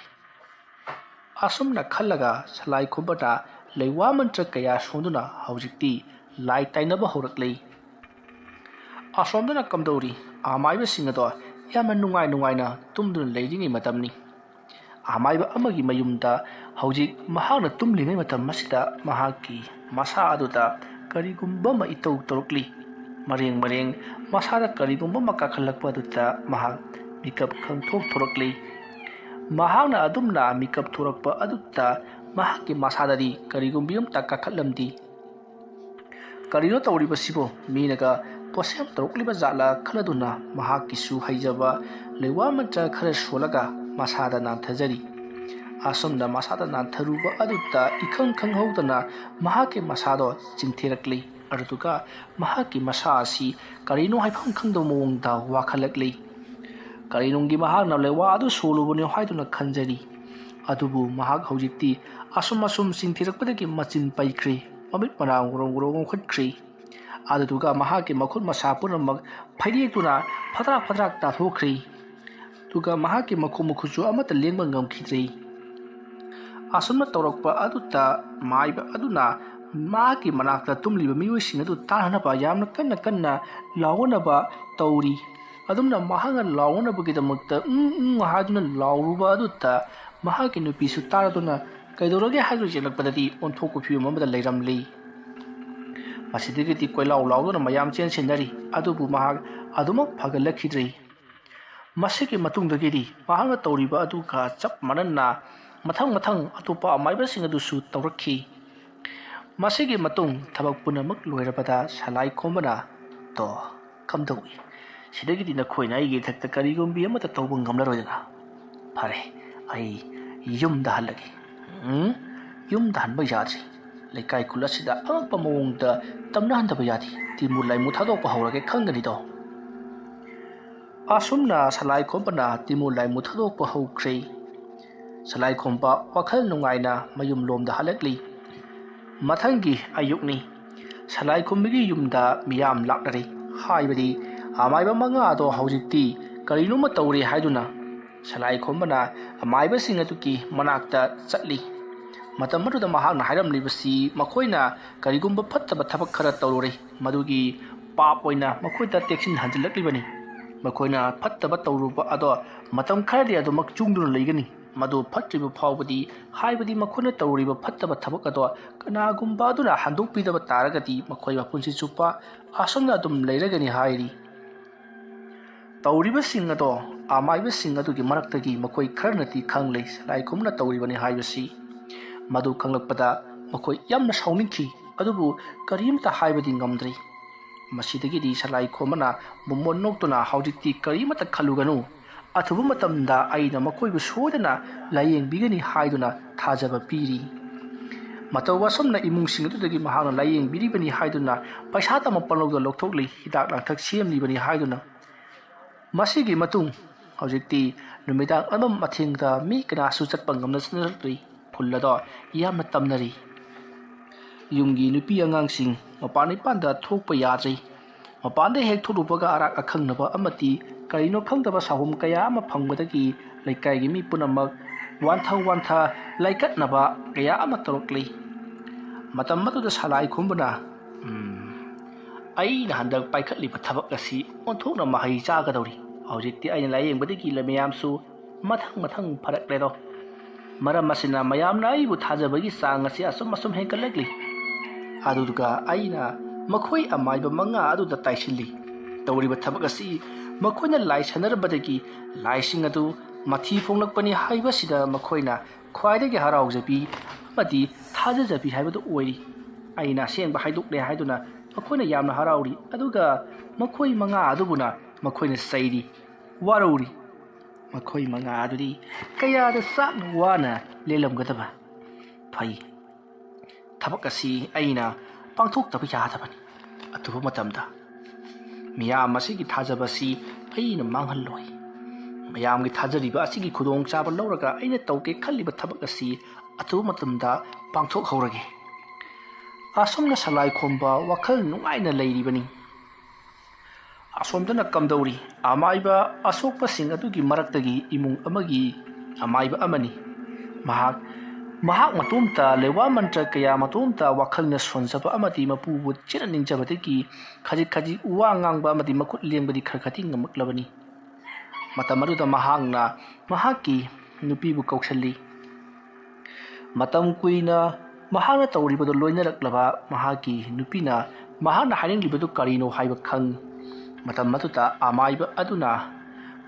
ꯑꯁꯨꯝꯅ ꯈꯜꯂꯒ ꯁꯂꯥꯏ ꯈꯨꯝꯕꯅ ꯂꯩꯋꯥ ꯃꯟꯇ꯭ꯔ ꯀꯌꯥ ꯁꯣꯟꯗꯨꯅ ꯍꯧꯖꯤꯛꯇꯤ ꯂꯥꯏ ꯇꯥꯏꯅꯕ ꯍꯧꯔꯛꯂꯤ꯫ ꯑꯁꯣꯝꯗꯅ ꯀꯝꯗꯧꯔꯤ? ꯑꯃꯥꯏꯕꯁꯤꯡ ꯑꯗꯣ ꯌꯥꯝꯅ ꯅꯨꯡꯉꯥꯏ ꯅꯨꯡꯉꯥꯏꯅ ꯇꯨꯝꯗꯨꯅ ꯂꯩꯔꯤꯉꯩ ꯃꯇꯝꯅꯤ꯫ ꯑꯃꯥꯏꯕ ꯑꯃꯒꯤ ꯃꯌꯨꯝꯗ ꯍꯧꯖꯤꯛ ꯃꯍꯥꯛꯅ ꯇꯨꯝꯂꯤꯉꯩ ꯃꯇꯝ ꯑꯁꯤꯗ ꯃꯍꯥꯛꯀꯤ ꯃꯁꯥ ꯑꯗꯨꯗ ꯀꯔꯤꯒꯨꯝꯕ ꯑꯃ ꯏꯇꯧ ꯇꯧꯔꯛꯂꯤ꯫ ꯃꯔꯦꯡ ꯃꯔꯦꯡ ꯃꯁꯥꯗ ꯀꯔꯤꯒꯨꯝꯕ ꯑꯃ ꯀꯥꯈꯠꯂꯛꯄ ꯑꯗꯨꯗ ꯃꯍꯥꯛ ꯃꯤꯀꯞ ꯈꯪꯊꯣꯛ ꯊꯣꯔꯛꯂꯤ꯫ ꯃꯍꯥꯛꯅ ꯑꯗꯨꯝꯅ ꯃꯤꯀꯞ ꯊꯣꯔꯛꯄ ꯑꯗꯨꯗ ꯃꯍꯥꯛꯀꯤ ꯃꯁꯥꯗꯗꯤ ꯀꯔꯤꯒꯨꯝꯕ ꯑꯃꯇ ꯀꯥꯈꯠꯂꯝꯗꯦ꯫ ꯀꯔꯤꯅꯣ ꯇꯧꯔꯤꯕꯁꯤꯕꯨ? ꯃꯤꯅꯒ ꯄꯣꯠꯁꯦꯝ ꯇꯧꯔꯛꯂꯤꯕ ꯖꯥꯠꯂ ꯈꯜꯂꯗꯨꯅ ꯃꯍꯥꯛꯀꯤꯁꯨ ꯍꯩꯖꯕ ꯂꯩꯋꯥ ꯃꯟꯇ꯭ꯔ ꯈꯔ ꯁꯣꯜꯂꯒ ꯃꯁꯥꯗ ꯅꯥꯟꯊꯖꯔꯤ꯫ ꯑꯁꯨꯝꯅ ꯃꯁꯥꯗ ꯅꯥꯟꯊꯔꯨꯕ ꯑꯗꯨꯗ ꯏꯈꯪ ꯈꯪꯍꯧꯗꯅ ꯃꯍꯥꯛꯀꯤ ꯃꯁꯥꯗꯣ ꯆꯤꯡꯊꯦꯔꯛꯂꯤ꯫ ꯑꯗꯨꯗꯨꯒ ꯃꯍꯥꯛꯀꯤ ꯃꯁꯥ ꯑꯁꯤ ꯀꯔꯤꯅꯣ ꯍꯥꯏꯐꯝ ꯈꯪꯗꯕ ꯃꯑꯣꯡꯗ ꯋꯥꯈꯠꯂꯛꯂꯤ꯫ ꯀꯔꯤꯅꯨꯡꯒꯤ ꯃꯍꯥꯛꯅ ꯂꯩꯋꯥ ꯑꯗꯨ ꯁꯣꯜꯂꯨꯕꯅꯣ ꯍꯥꯏꯗꯨꯅ ꯈꯟꯖꯔꯤ꯫ ꯑꯗꯨꯕꯨ ꯃꯍꯥꯛ ꯍꯧꯖꯤꯛꯇꯤ ꯑꯁꯨꯝ ꯑꯁꯨꯝ ꯆꯤꯡꯊꯤꯔꯛꯄꯗꯒꯤ ꯃꯆꯤꯟ ꯄꯩꯈ꯭ꯔꯦ, ꯃꯃꯤꯠ ꯃꯅꯥ ꯒꯣꯔꯣꯡ ꯒꯣꯔꯣꯡ ꯉꯧꯈꯠꯈ꯭ꯔꯦ꯫ ꯑꯗꯨꯗꯨꯒ ꯃꯍꯥꯛꯀꯤ ꯃꯈꯨꯠ ꯃꯁꯥ ꯄꯨꯝꯅꯃꯛ ꯐꯩꯔꯦꯛꯇꯨꯅ ꯐꯗ꯭ꯔꯥꯛ ꯐꯗ꯭ꯔꯥꯛ ꯇꯥꯊꯣꯛꯈ꯭ꯔꯦ꯫ ꯑꯗꯨꯒ ꯃꯍꯥꯛꯀꯤ ꯃꯈꯣꯡ ꯃꯈꯨꯠꯁꯨ ꯑꯃꯠꯇ ꯂꯦꯡꯕ ꯉꯝꯈꯤꯗ꯭ꯔꯦ꯫ ꯑꯁꯨꯝꯅ ꯇꯧꯔꯛꯄ ꯑꯗꯨꯗ ꯃꯥꯏꯕ ꯑꯗꯨꯅ ꯃꯍꯥꯛꯀꯤ ꯃꯅꯥꯛꯇ ꯇꯨꯝꯂꯤꯕ ꯃꯤꯑꯣꯏꯁꯤꯡ ꯑꯗꯨ ꯇꯥꯅꯅꯕ ꯌꯥꯝꯅ ꯀꯟꯅ ꯀꯟꯅ ꯂꯥꯎꯅꯅꯕ ꯇꯧꯔꯤ꯫ ꯑꯗꯨꯝꯅ ꯃꯍꯥꯛꯅ ꯂꯥꯎꯅꯅꯕꯒꯤꯗꯃꯛꯇ "ꯎꯝ, ꯎꯝ" ꯍꯥꯏꯗꯨꯅ ꯂꯥꯎꯔꯨꯕ ꯑꯗꯨꯗ ꯃꯍꯥꯛꯀꯤ ꯅꯨꯄꯤꯁꯨ ꯇꯥꯔꯗꯨꯅ "ꯀꯩꯗꯧꯔꯒꯦ?" ꯍꯥꯏꯗꯨꯅ ꯌꯦꯡꯂꯛꯄꯗꯗꯤ ꯑꯣꯟꯊꯣꯛꯄ ꯐꯤꯕꯝ ꯑꯃꯗ ꯂꯩꯔꯝꯂꯤ꯫ ꯃꯁꯤꯗꯒꯤꯗꯤ ꯀꯣꯏꯂꯥꯎ ꯂꯥꯎꯗꯨꯅ ꯃꯌꯥꯝ ꯆꯦꯟꯁꯤꯟꯅꯔꯤ, ꯑꯗꯨꯕꯨ ꯃꯍꯥꯛ ꯑꯗꯨꯃꯛ ꯐꯒꯠꯂꯛꯈꯤꯗ꯭ꯔꯦ꯫ ꯃꯁꯤꯒꯤ ꯃꯇꯨꯡꯗꯒꯤꯗꯤ ꯃꯍꯥꯛꯅ ꯇꯧꯔꯤꯕ ꯑꯗꯨꯒ ꯆꯞ ꯃꯥꯟꯅꯅ ꯃꯊꯪ ꯃꯊꯪ ꯑꯇꯣꯞꯄ ꯑꯃꯥꯏꯕꯁꯤꯡ ꯑꯗꯨꯁꯨ ꯇꯧꯔꯛꯈꯤ꯫ ꯃꯁꯤꯒꯤ ꯃꯇꯨꯡ ꯊꯕꯛ ꯄꯨꯝꯅꯃꯛ ꯂꯣꯏꯔꯕꯗ ꯁꯂꯥꯏ ꯈꯣꯝꯕꯅ, "ꯇꯣ, ꯀꯝꯗꯧꯏ? ꯁꯤꯗꯒꯤꯗꯤ ꯅꯈꯣꯏꯅ ꯑꯩꯒꯤ ꯏꯊꯛꯇ ꯀꯔꯤꯒꯨꯝꯕꯤ ꯑꯃꯠꯇ ꯇꯧꯕ ꯉꯝꯂꯔꯣꯏꯗꯅ? ꯐꯔꯦ, ꯑꯩ ꯌꯨꯝꯗ ꯍꯜꯂꯒꯦ꯫" "ꯎꯝ? ꯌꯨꯝꯗ ꯍꯟꯕ ꯌꯥꯗ꯭ꯔꯤ꯫ ꯂꯩꯀꯥꯏ ꯈꯨꯜ ꯑꯁꯤꯗ ꯑꯉꯛꯄ ꯃꯑꯣꯡꯗ ꯇꯝꯅꯍꯟꯗꯕ ꯌꯥꯗꯦ꯫ ꯇꯤꯃꯨ ꯂꯥꯏꯃꯨ ꯊꯥꯗꯣꯛꯄ ꯍꯧꯔꯒꯦ, ꯈꯪꯒꯅꯤꯗꯣ꯫" ꯑꯁꯨꯝꯅ ꯁꯂꯥꯏ ꯈꯣꯝꯕꯅ ꯇꯤꯃꯨ ꯂꯥꯏꯃꯨ ꯊꯥꯗꯣꯛꯄ ꯍꯧꯈ꯭ꯔꯦ꯫ ꯁꯂꯥꯏ ꯈꯣꯝꯕ ꯋꯥꯈꯜ ꯅꯨꯡꯉꯥꯏꯅ ꯃꯌꯨꯝꯂꯣꯝꯗ ꯍꯜꯂꯛꯂꯤ꯫ ꯃꯊꯪꯒꯤ ꯑꯌꯨꯛꯅꯤ꯫ ꯁꯂꯥꯏ ꯈꯣꯝꯕꯒꯤ ꯌꯨꯝꯗ ꯃꯤꯌꯥꯝ ꯂꯥꯛꯅꯔꯦ꯫ ꯍꯥꯏꯕꯗꯤ ꯑꯃꯥꯏꯕ ꯃꯉꯥꯗꯣ ꯍꯧꯖꯤꯛꯇꯤ ꯀꯔꯤꯅꯣꯃ ꯇꯧꯔꯦ ꯍꯥꯏꯗꯨꯅ ꯁꯂꯥꯏ ꯈꯣꯝꯕꯅ ꯑꯃꯥꯏꯕꯁꯤꯡ ꯑꯗꯨꯒꯤ ꯃꯅꯥꯛꯇ ꯆꯠꯂꯤ꯫ ꯃꯇꯝ ꯑꯗꯨꯗ ꯃꯍꯥꯛꯅ ꯍꯥꯏꯔꯝꯂꯤꯕꯁꯤ ꯃꯈꯣꯏꯅ ꯀꯔꯤꯒꯨꯝꯕ ꯐꯠꯇꯕ ꯊꯕꯛ ꯈꯔ ꯇꯧꯔꯨꯔꯦ, ꯃꯗꯨꯒꯤ ꯄꯥꯞ ꯑꯣꯏꯅ ꯃꯈꯣꯏꯗ ꯇꯦꯛꯁꯤꯟ ꯍꯟꯖꯤꯜꯂꯛꯂꯤꯕꯅꯤ꯫ ꯃꯈꯣꯏꯅ ꯐꯠꯇꯕ ꯇꯧꯔꯨꯕ ꯑꯗꯣ ꯃꯇꯝ ꯈꯔꯗꯤ ꯑꯗꯨꯃꯛ ꯆꯨꯡꯗꯨꯅ ꯂꯩꯒꯅꯤ꯫ ꯃꯗꯨ ꯐꯠꯇ꯭ꯔꯤꯕ ꯐꯥꯎꯕꯗꯤ, ꯍꯥꯏꯕꯗꯤ ꯃꯈꯣꯏꯅ ꯇꯧꯔꯤꯕ ꯐꯠꯇꯕ ꯊꯕꯛ ꯑꯗꯣ ꯀꯅꯥꯒꯨꯝꯕ ꯑꯗꯨꯅ ꯍꯟꯗꯣꯛꯄꯤꯗꯕ ꯇꯥꯔꯒꯗꯤ ꯃꯈꯣꯏ ꯃꯄꯨꯟꯁꯤ ꯆꯨꯞꯄ ꯑꯁꯨꯝꯅ ꯑꯗꯨꯝ ꯂꯩꯔꯒꯅꯤ ꯍꯥꯏꯔꯤ꯫ ꯇꯧꯔꯤꯕꯁꯤꯡ ꯑꯗꯣ ꯑꯃꯥꯏꯕꯁꯤꯡ ꯑꯗꯨꯒꯤ ꯃꯔꯛꯇꯒꯤ ꯃꯈꯣꯏ ꯈꯔꯅꯗꯤ ꯈꯪꯂꯦ ꯁꯂꯥꯏꯈꯨꯝꯅ ꯇꯧꯔꯤꯕꯅꯤ ꯍꯥꯏꯕꯁꯤ꯫ ꯃꯗꯨ ꯈꯪꯂꯛꯄꯗ ꯃꯈꯣꯏ ꯌꯥꯝꯅ ꯁꯥꯎꯅꯤꯡꯈꯤ, ꯑꯗꯨꯕꯨ ꯀꯔꯤꯝꯇ ꯍꯥꯏꯕꯗꯤ ꯉꯝꯗ꯭ꯔꯤ꯫ ꯃꯁꯤꯗꯒꯤꯗꯤ ꯁꯂꯥꯏꯈꯣꯝꯕꯅ ꯃꯣꯃꯣꯟ ꯅꯣꯛꯇꯨꯅ, "ꯍꯧꯖꯤꯛꯇꯤ ꯀꯔꯤꯃꯠꯇ ꯈꯜꯂꯨꯒꯅꯨ, ꯑꯊꯨꯕ ꯃꯇꯝꯗ ꯑꯩꯅ ꯃꯈꯣꯏꯕꯨ ꯁꯣꯏꯗꯅ ꯂꯥꯌꯦꯡꯕꯤꯒꯅꯤ" ꯍꯥꯏꯗꯨꯅ ꯊꯥꯖꯕ ꯄꯤꯔꯤ꯫ ꯃꯇꯧ ꯑꯁꯨꯝꯅ ꯏꯃꯨꯡꯁꯤꯡ ꯑꯗꯨꯗꯒꯤ ꯃꯍꯥꯛꯅ ꯂꯥꯌꯦꯡꯕꯤꯔꯤꯕꯅꯤ ꯍꯥꯏꯗꯨꯅ ꯄꯩꯁꯥ ꯇꯝꯕ ꯄꯣꯠꯂꯧꯗ ꯂꯧꯊꯣꯛꯂꯤ, ꯍꯤꯗꯥꯛ ꯂꯥꯡꯊꯛ ꯁꯦꯝꯂꯤꯕꯅꯤ ꯍꯥꯏꯗꯨꯅ꯫ ꯃꯁꯤꯒꯤ ꯃꯇꯨꯡ ꯍꯧꯖꯤꯛꯇꯤ ꯅꯨꯃꯤꯗꯥꯡ ꯑꯃꯝ ꯑꯊꯦꯡꯗ ꯃꯤ ꯀꯅꯥꯁꯨ ꯆꯠꯄ ꯉꯝꯅ ꯆꯠꯅꯔꯛꯇ꯭ꯔꯤ꯫ ꯈꯨꯜ ꯑꯗꯣ ꯌꯥꯝꯅ ꯇꯝꯅꯔꯤ꯫ ꯌꯨꯝꯒꯤ ꯅꯨꯄꯤ ꯑꯉꯥꯡꯁꯤꯡ ꯃꯄꯥꯟ ꯏꯄꯥꯟꯗ ꯊꯣꯛꯄ ꯌꯥꯗ꯭ꯔꯤ꯫ ꯃꯄꯥꯟꯗ ꯍꯦꯛ ꯊꯣꯛꯂꯨꯕꯒ ꯑꯔꯥꯛ ꯑꯈꯪꯅꯕ ꯑꯃꯗꯤ ꯀꯔꯤꯅꯣ ꯈꯪꯗꯕ ꯁꯥꯍꯨꯝ ꯀꯌꯥ ꯑꯃ ꯐꯪꯕꯗꯒꯤ ꯂꯩꯀꯥꯏꯒꯤ ꯃꯤ ꯄꯨꯝꯅꯃꯛ ꯋꯥꯟꯊ ꯋꯥꯟꯊ ꯂꯥꯏꯀꯠꯅꯕ ꯀꯌꯥ ꯑꯃ ꯇꯧꯔꯛꯂꯤ꯫ ꯃꯇꯝ ꯑꯗꯨꯗ ꯁꯂꯥꯏ ꯈꯨꯝꯕꯅ, "ꯎꯝ, ꯑꯩꯅ ꯍꯟꯗꯛ ꯄꯥꯏꯈꯠꯂꯤꯕ ꯊꯕꯛ ꯑꯁꯤ ꯑꯣꯟꯊꯣꯛꯅ ꯃꯍꯩ ꯆꯥꯒꯗꯧꯔꯤ꯫ ꯍꯧꯖꯤꯛꯇꯤ ꯑꯩꯅ ꯂꯥꯌꯦꯡꯕꯗꯒꯤ ꯃꯌꯥꯝꯁꯨ ꯃꯊꯪ ꯃꯊꯪ ꯐꯔꯛꯂꯦꯗꯣ꯫ ꯃꯔꯝ ꯑꯁꯤꯅ ꯃꯌꯥꯝꯅ ꯑꯩꯕꯨ ꯊꯥꯖꯕꯒꯤ ꯆꯥꯡ ꯑꯁꯤ ꯑꯁꯨꯝ ꯑꯁꯨꯝ ꯍꯦꯟꯒꯠꯂꯛꯂꯤ꯫ ꯑꯗꯨꯒ ꯑꯩꯅ ꯃꯈꯣꯏ ꯑꯃꯥꯏꯕ ꯃꯉꯥ ꯑꯗꯨꯗ ꯇꯥꯏꯁꯤꯜꯂꯤ꯫ ꯇꯧꯔꯤꯕ ꯊꯕꯛ ꯑꯁꯤ ꯃꯈꯣꯏꯅ ꯂꯥꯏ ꯁꯥꯟꯅꯔꯝꯕꯗꯒꯤ ꯂꯥꯏꯁꯤꯡ ꯑꯗꯨ ꯃꯊꯤ ꯐꯣꯡꯂꯛꯄꯅꯤ ꯍꯥꯏꯕꯁꯤꯗ ꯃꯈꯣꯏꯅ ꯈ꯭ꯋꯥꯏꯗꯒꯤ ꯍꯔꯥꯎꯖꯕꯤ ꯑꯃꯗꯤ ꯊꯥꯖꯖꯕꯤ ꯍꯥꯏꯕꯗꯨ ꯑꯣꯏꯔꯤ꯫ ꯑꯩꯅ ꯑꯁꯦꯡꯕ ꯍꯥꯏꯗꯣꯛꯂꯦ ꯍꯥꯏꯗꯨꯅ ꯃꯈꯣꯏꯅ ꯌꯥꯝꯅ ꯍꯔꯥꯎꯔꯤ, ꯑꯗꯨꯒ ꯃꯈꯣꯏ ꯃꯉꯥ ꯑꯗꯨꯕꯨꯅ ꯃꯈꯣꯏꯅ ꯆꯩꯔꯤ, ꯋꯥꯔꯧꯔꯤ꯫ ꯃꯈꯣꯏ ꯃꯉꯥ ꯑꯗꯨꯗꯤ ꯀꯌꯥꯗ ꯆꯥꯛꯅ ꯋꯥꯅ ꯂꯦꯜꯂꯝꯒꯗꯕ꯫ ꯐꯩ, ꯊꯕꯛ ꯑꯁꯤ ꯑꯩꯅ ꯄꯥꯡꯊꯣꯛꯇꯕ ꯌꯥꯗꯕꯅꯤ꯫ ꯑꯊꯨꯕ ꯃꯇꯝꯗ ꯃꯤꯌꯥꯝ ꯑꯁꯤꯒꯤ ꯊꯥꯖꯕ ꯑꯁꯤ ꯑꯩꯅ ꯃꯥꯡꯍꯜꯂꯣꯏ꯫ ꯃꯌꯥꯝꯒꯤ ꯊꯥꯖꯔꯤꯕ ꯑꯁꯤꯒꯤ ꯈꯨꯗꯣꯡꯆꯥꯕ ꯂꯧꯔꯒ ꯑꯩꯅ ꯇꯧꯒꯦ ꯈꯜꯂꯤꯕ ꯊꯕꯛ ꯑꯁꯤ ꯑꯊꯨꯕ ꯃꯇꯝꯗ ꯄꯥꯡꯊꯣꯛꯍꯧꯔꯒꯦ꯫" ꯑꯁꯨꯝꯅ ꯁꯂꯥꯏ ꯈꯣꯝꯕ ꯋꯥꯈꯜ ꯅꯨꯡꯉꯥꯏꯅ ꯂꯩꯔꯤꯕꯅꯤ꯫ ꯑꯁꯣꯝꯗꯅ ꯀꯝꯗꯧꯔꯤ? ꯑꯃꯥꯏꯕ ꯑꯁꯣꯛꯄꯁꯤꯡ ꯑꯗꯨꯒꯤ ꯃꯔꯛꯇꯒꯤ ꯏꯃꯨꯡ ꯑꯃꯒꯤ ꯑꯃꯥꯏꯕ ꯑꯃꯅꯤ꯫ ꯃꯍꯥꯛ, ꯃꯍꯥꯛ ꯃꯇꯣꯝꯇ ꯂꯩꯋꯥ ꯃꯟꯇ꯭ꯔ ꯀꯌꯥ ꯃꯇꯣꯝꯇ ꯋꯥꯈꯜꯅ ꯁꯣꯟꯖꯕ ꯑꯃꯗꯤ ꯃꯄꯨꯕꯨ ꯆꯦꯠꯅ ꯅꯤꯡꯖꯕꯗꯒꯤ ꯈꯖꯤꯛ ꯈꯖꯤꯛ ꯋꯥ ꯉꯥꯡꯕ ꯑꯃꯗꯤ ꯃꯈꯨꯠ ꯂꯦꯡꯕꯗꯤ ꯈꯔ ꯈꯔꯗꯤ ꯉꯝꯂꯛꯂꯕꯅꯤ꯫ ꯃꯇꯝ ꯑꯗꯨꯗ ꯃꯍꯥꯛꯅ ꯃꯍꯥꯛꯀꯤ ꯅꯨꯄꯤꯕꯨ ꯀꯧꯁꯤꯜꯂꯤ꯫ ꯃꯇꯝ ꯀꯨꯏꯅ ꯃꯍꯥꯛꯅ ꯇꯧꯔꯤꯕꯗꯨ ꯂꯣꯏꯅꯔꯛꯂꯕ ꯃꯍꯥꯛꯀꯤ ꯅꯨꯄꯤꯅ ꯃꯍꯥꯛꯅ ꯍꯥꯏꯅꯤꯡꯂꯤꯕꯗꯨ ꯀꯔꯤꯅꯣ ꯍꯥꯏꯕ ꯈꯪꯏ꯫ ꯃꯇꯝ ꯑꯗꯨꯗ ꯑꯃꯥꯏꯕ ꯑꯗꯨꯅ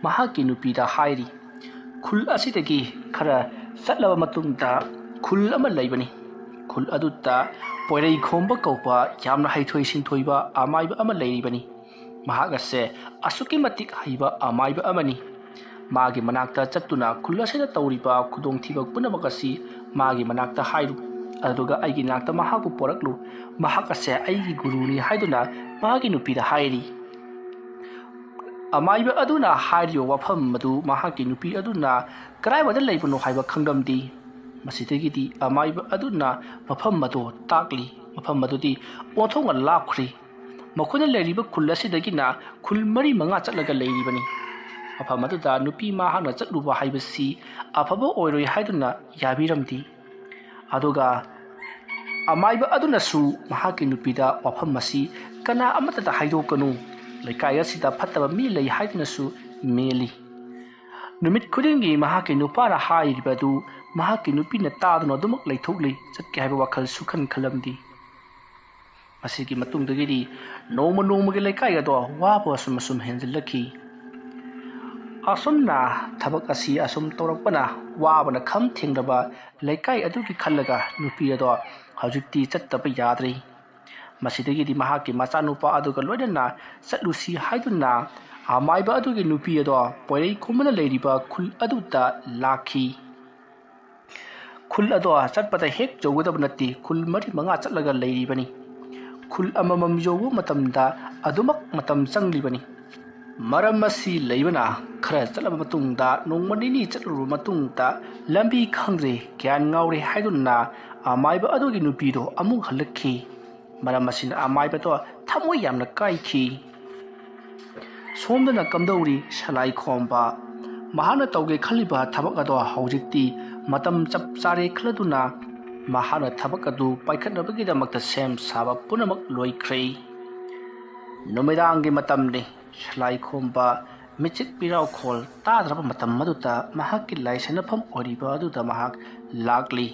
ꯃꯍꯥꯛꯀꯤ ꯅꯨꯄꯤꯗ ꯍꯥꯏꯔꯤ, "ꯈꯨꯜ ꯑꯁꯤꯗꯒꯤ ꯈꯔ ꯆꯠꯂꯕ ꯃꯇꯨꯡꯗ ꯈꯨꯜ ꯑꯃ ꯂꯩꯕꯅꯤ꯫ ꯈꯨꯜ ꯑꯗꯨꯗ ꯄꯣꯏꯔꯩ ꯈꯣꯝꯕ ꯀꯧꯕ ꯌꯥꯝꯅ ꯍꯩꯊꯣꯏ ꯁꯤꯡꯊꯣꯏꯕ ꯑꯃꯥꯏꯕ ꯑꯃ ꯂꯩꯔꯤꯕꯅꯤ꯫ ꯃꯍꯥꯛ ꯑꯁꯦ ꯑꯁꯨꯛꯀꯤ ꯃꯇꯤꯛ ꯍꯩꯕ ꯑꯃꯥꯏꯕ ꯑꯃꯅꯤ꯫ ꯃꯥꯒꯤ ꯃꯅꯥꯛꯇ ꯆꯠꯇꯨꯅ ꯈꯨꯜ ꯑꯁꯤꯗ ꯇꯧꯔꯤꯕ ꯈꯨꯗꯣꯡꯊꯤꯕ ꯄꯨꯝꯅꯃꯛ ꯑꯁꯤ ꯃꯥꯒꯤ ꯃꯅꯥꯛꯇ ꯍꯥꯏꯔꯨ꯫ ꯑꯗꯨꯒ ꯑꯩꯒꯤ ꯅꯥꯛꯇ ꯃꯍꯥꯛꯄꯨ ꯄꯣꯔꯛꯂꯨ꯫ ꯃꯍꯥꯛ ꯑꯁꯦ ꯑꯩꯒꯤ ꯒꯨꯔꯨꯅꯤ" ꯍꯥꯏꯗꯨꯅ ꯃꯍꯥꯛꯀꯤ ꯅꯨꯄꯤꯗ ꯍꯥꯏꯔꯤ꯫ ꯑꯃꯥꯏꯕ ꯑꯗꯨꯅ ꯍꯥꯏꯔꯤꯕ ꯋꯥꯐꯝ ꯑꯗꯨ ꯃꯍꯥꯛꯀꯤ ꯅꯨꯄꯤ ꯑꯗꯨꯅ ꯀꯗꯥꯏꯋꯥꯏꯗ ꯂꯩꯕꯅꯣ ꯍꯥꯏꯕ ꯈꯪꯂꯝꯗꯦ꯫ ꯃꯁꯤꯗꯒꯤꯗꯤ ꯑꯃꯥꯏꯕ ꯑꯗꯨꯅ ꯃꯐꯝ ꯑꯗꯨ ꯇꯥꯛꯂꯤ꯫ ꯃꯐꯝ ꯑꯗꯨꯗꯤ ꯑꯣꯟꯊꯣꯛꯅ ꯂꯥꯞꯈ꯭ꯔꯦ꯫ ꯃꯈꯣꯏꯅ ꯂꯩꯔꯤꯕ ꯈꯨꯜ ꯑꯁꯤꯗꯒꯤꯅ ꯈꯨꯜ ꯃꯔꯤ ꯃꯉꯥ ꯆꯠꯂꯒ ꯂꯩꯔꯤꯕꯅꯤ꯫ ꯃꯐꯝ ꯑꯗꯨꯗ ꯅꯨꯄꯤ ꯃꯍꯥꯛꯅ ꯆꯠꯂꯨꯕ ꯍꯥꯏꯕꯁꯤ ꯑꯐꯕ ꯑꯣꯏꯔꯣꯏ ꯍꯥꯏꯗꯨꯅ ꯌꯥꯕꯤꯔꯝꯗꯦ꯫ ꯑꯗꯨꯒ ꯑꯃꯥꯏꯕ ꯑꯗꯨꯅꯁꯨ ꯃꯍꯥꯛꯀꯤ ꯅꯨꯄꯤꯗ ꯋꯥꯐꯝ ꯑꯁꯤ ꯀꯅꯥ ꯑꯃꯠꯇꯗ ꯍꯥꯏꯗꯣꯛꯀꯅꯨ, ꯂꯩꯀꯥꯏ ꯑꯁꯤꯗ ꯐꯠꯇꯕ ꯃꯤ ꯂꯩ ꯍꯥꯏꯗꯨꯅꯁꯨ ꯃꯦꯜꯂꯤ꯫ ꯅꯨꯃꯤꯠ ꯈꯨꯗꯤꯡꯒꯤ ꯃꯍꯥꯛꯀꯤ ꯅꯨꯄꯥꯅ ꯍꯥꯏꯔꯤꯕ ꯑꯗꯨ ꯃꯍꯥꯛꯀꯤ ꯅꯨꯄꯤꯅ ꯇꯥꯗꯨꯅ ꯑꯗꯨꯃꯛ ꯂꯩꯊꯣꯛꯂꯤ꯫ ꯆꯠꯀꯦ ꯍꯥꯏꯕ ꯋꯥꯈꯜ ꯁꯨꯈꯟ ꯈꯜꯂꯝꯗꯦ꯫ ꯃꯁꯤꯒꯤ ꯃꯇꯨꯡꯗꯒꯤꯗꯤ ꯅꯣꯡꯃ ꯅꯣꯡꯃꯒꯤ ꯂꯩꯀꯥꯏ ꯑꯗꯣ ꯋꯥꯕ ꯑꯁꯨꯝ ꯑꯁꯨꯝ ꯍꯦꯟꯖꯤꯜꯂꯛꯈꯤ꯫ ꯑꯁꯨꯝꯅ ꯊꯕꯛ ꯑꯁꯤ ꯑꯁꯨꯝ ꯇꯧꯔꯛꯄꯅ ꯋꯥꯕꯅ ꯈꯝ ꯊꯦꯡꯂꯕ ꯂꯩꯀꯥꯏ ꯑꯗꯨꯒꯤ ꯈꯜꯂꯒ ꯅꯨꯄꯤ ꯑꯗꯣ ꯍꯧꯖꯤꯛꯇꯤ ꯆꯠꯇꯕ ꯌꯥꯗ꯭ꯔꯦ꯫ ꯃꯁꯤꯗꯒꯤꯗꯤ ꯃꯍꯥꯛꯀꯤ ꯃꯆꯥꯅꯨꯄꯥ ꯑꯗꯨꯒ ꯂꯣꯏꯅꯅ ꯆꯠꯂꯨꯁꯤ ꯍꯥꯏꯗꯨꯅ ꯑꯃꯥꯏꯕ ꯑꯗꯨꯒꯤ ꯅꯨꯄꯤ ꯑꯗꯣ ꯄꯣꯏꯔꯩ ꯈꯣꯝꯕꯅ ꯂꯩꯔꯤꯕ ꯈꯨꯜ ꯑꯗꯨꯗ ꯂꯥꯛꯈꯤ꯫ ꯈꯨꯜ ꯑꯗꯣ ꯆꯠꯄꯗ ꯍꯦꯛ ꯌꯧꯒꯗꯕ ꯅꯠꯇꯦ, ꯈꯨꯜ ꯃꯔꯤ ꯃꯉꯥ ꯆꯠꯂꯒ ꯂꯩꯔꯤꯕꯅꯤ꯫ ꯈꯨꯜ ꯑꯃꯃꯝ ꯌꯧꯕ ꯃꯇꯝꯗ ꯑꯗꯨꯃꯛ ꯃꯇꯝ ꯆꯪꯂꯤꯕꯅꯤ꯫ ꯃꯔꯝ ꯑꯁꯤ ꯂꯩꯕꯅ ꯈꯔ ꯆꯠꯂꯕ ꯃꯇꯨꯡꯗ, ꯅꯣꯡꯃ ꯅꯤꯅꯤ ꯆꯠꯂꯨꯔꯕ ꯃꯇꯨꯡꯗ, ꯂꯝꯕꯤ ꯈꯪꯗ꯭ꯔꯦ, ꯒ꯭ꯌꯥꯟ ꯉꯥꯎꯔꯦ ꯍꯥꯏꯗꯨꯅ ꯑꯃꯥꯏꯕ ꯑꯗꯨꯒꯤ ꯅꯨꯄꯤꯗꯣ ꯑꯃꯨꯛ ꯍꯜꯂꯛꯈꯤ꯫ ꯃꯔꯝ ꯑꯁꯤꯅ ꯑꯃꯥꯏꯕꯗꯣ ꯊꯃꯣꯏ ꯌꯥꯝꯅ ꯀꯥꯏꯈꯤ꯫ ꯁꯣꯝꯗꯅ ꯀꯝꯗꯧꯔꯤ ꯁꯂꯥꯏ ꯈꯣꯝꯕ? ꯃꯍꯥꯛꯅ ꯇꯧꯒꯦ ꯈꯜꯂꯤꯕ ꯊꯕꯛ ꯑꯗꯣ ꯍꯧꯖꯤꯛꯇꯤ ꯃꯇꯝ ꯆꯞ ꯆꯥꯔꯦ ꯈꯜꯂꯗꯨꯅ ꯃꯍꯥꯛꯅ ꯊꯕꯛ ꯑꯗꯨ ꯄꯥꯏꯈꯠꯅꯕꯒꯤꯗꯃꯛꯇ ꯁꯦꯝ ꯁꯥꯕ ꯄꯨꯝꯅꯃꯛ ꯂꯣꯏꯈ꯭ꯔꯦ꯫ ꯅꯨꯃꯤꯗꯥꯡꯒꯤ ꯃꯇꯝꯅꯤ꯫ ꯁꯂꯥꯏ ꯈꯣꯝꯕ ꯃꯤꯆꯤꯛ ꯃꯤꯔꯥꯎꯈꯣꯜ ꯇꯥꯗ꯭ꯔꯕ ꯃꯇꯝ ꯑꯗꯨꯗ ꯃꯍꯥꯛꯀꯤ ꯂꯥꯏꯁꯥꯟꯅꯐꯝ ꯑꯣꯏꯔꯤꯕ ꯑꯗꯨꯗ ꯃꯍꯥꯛ ꯂꯥꯛꯂꯤ꯫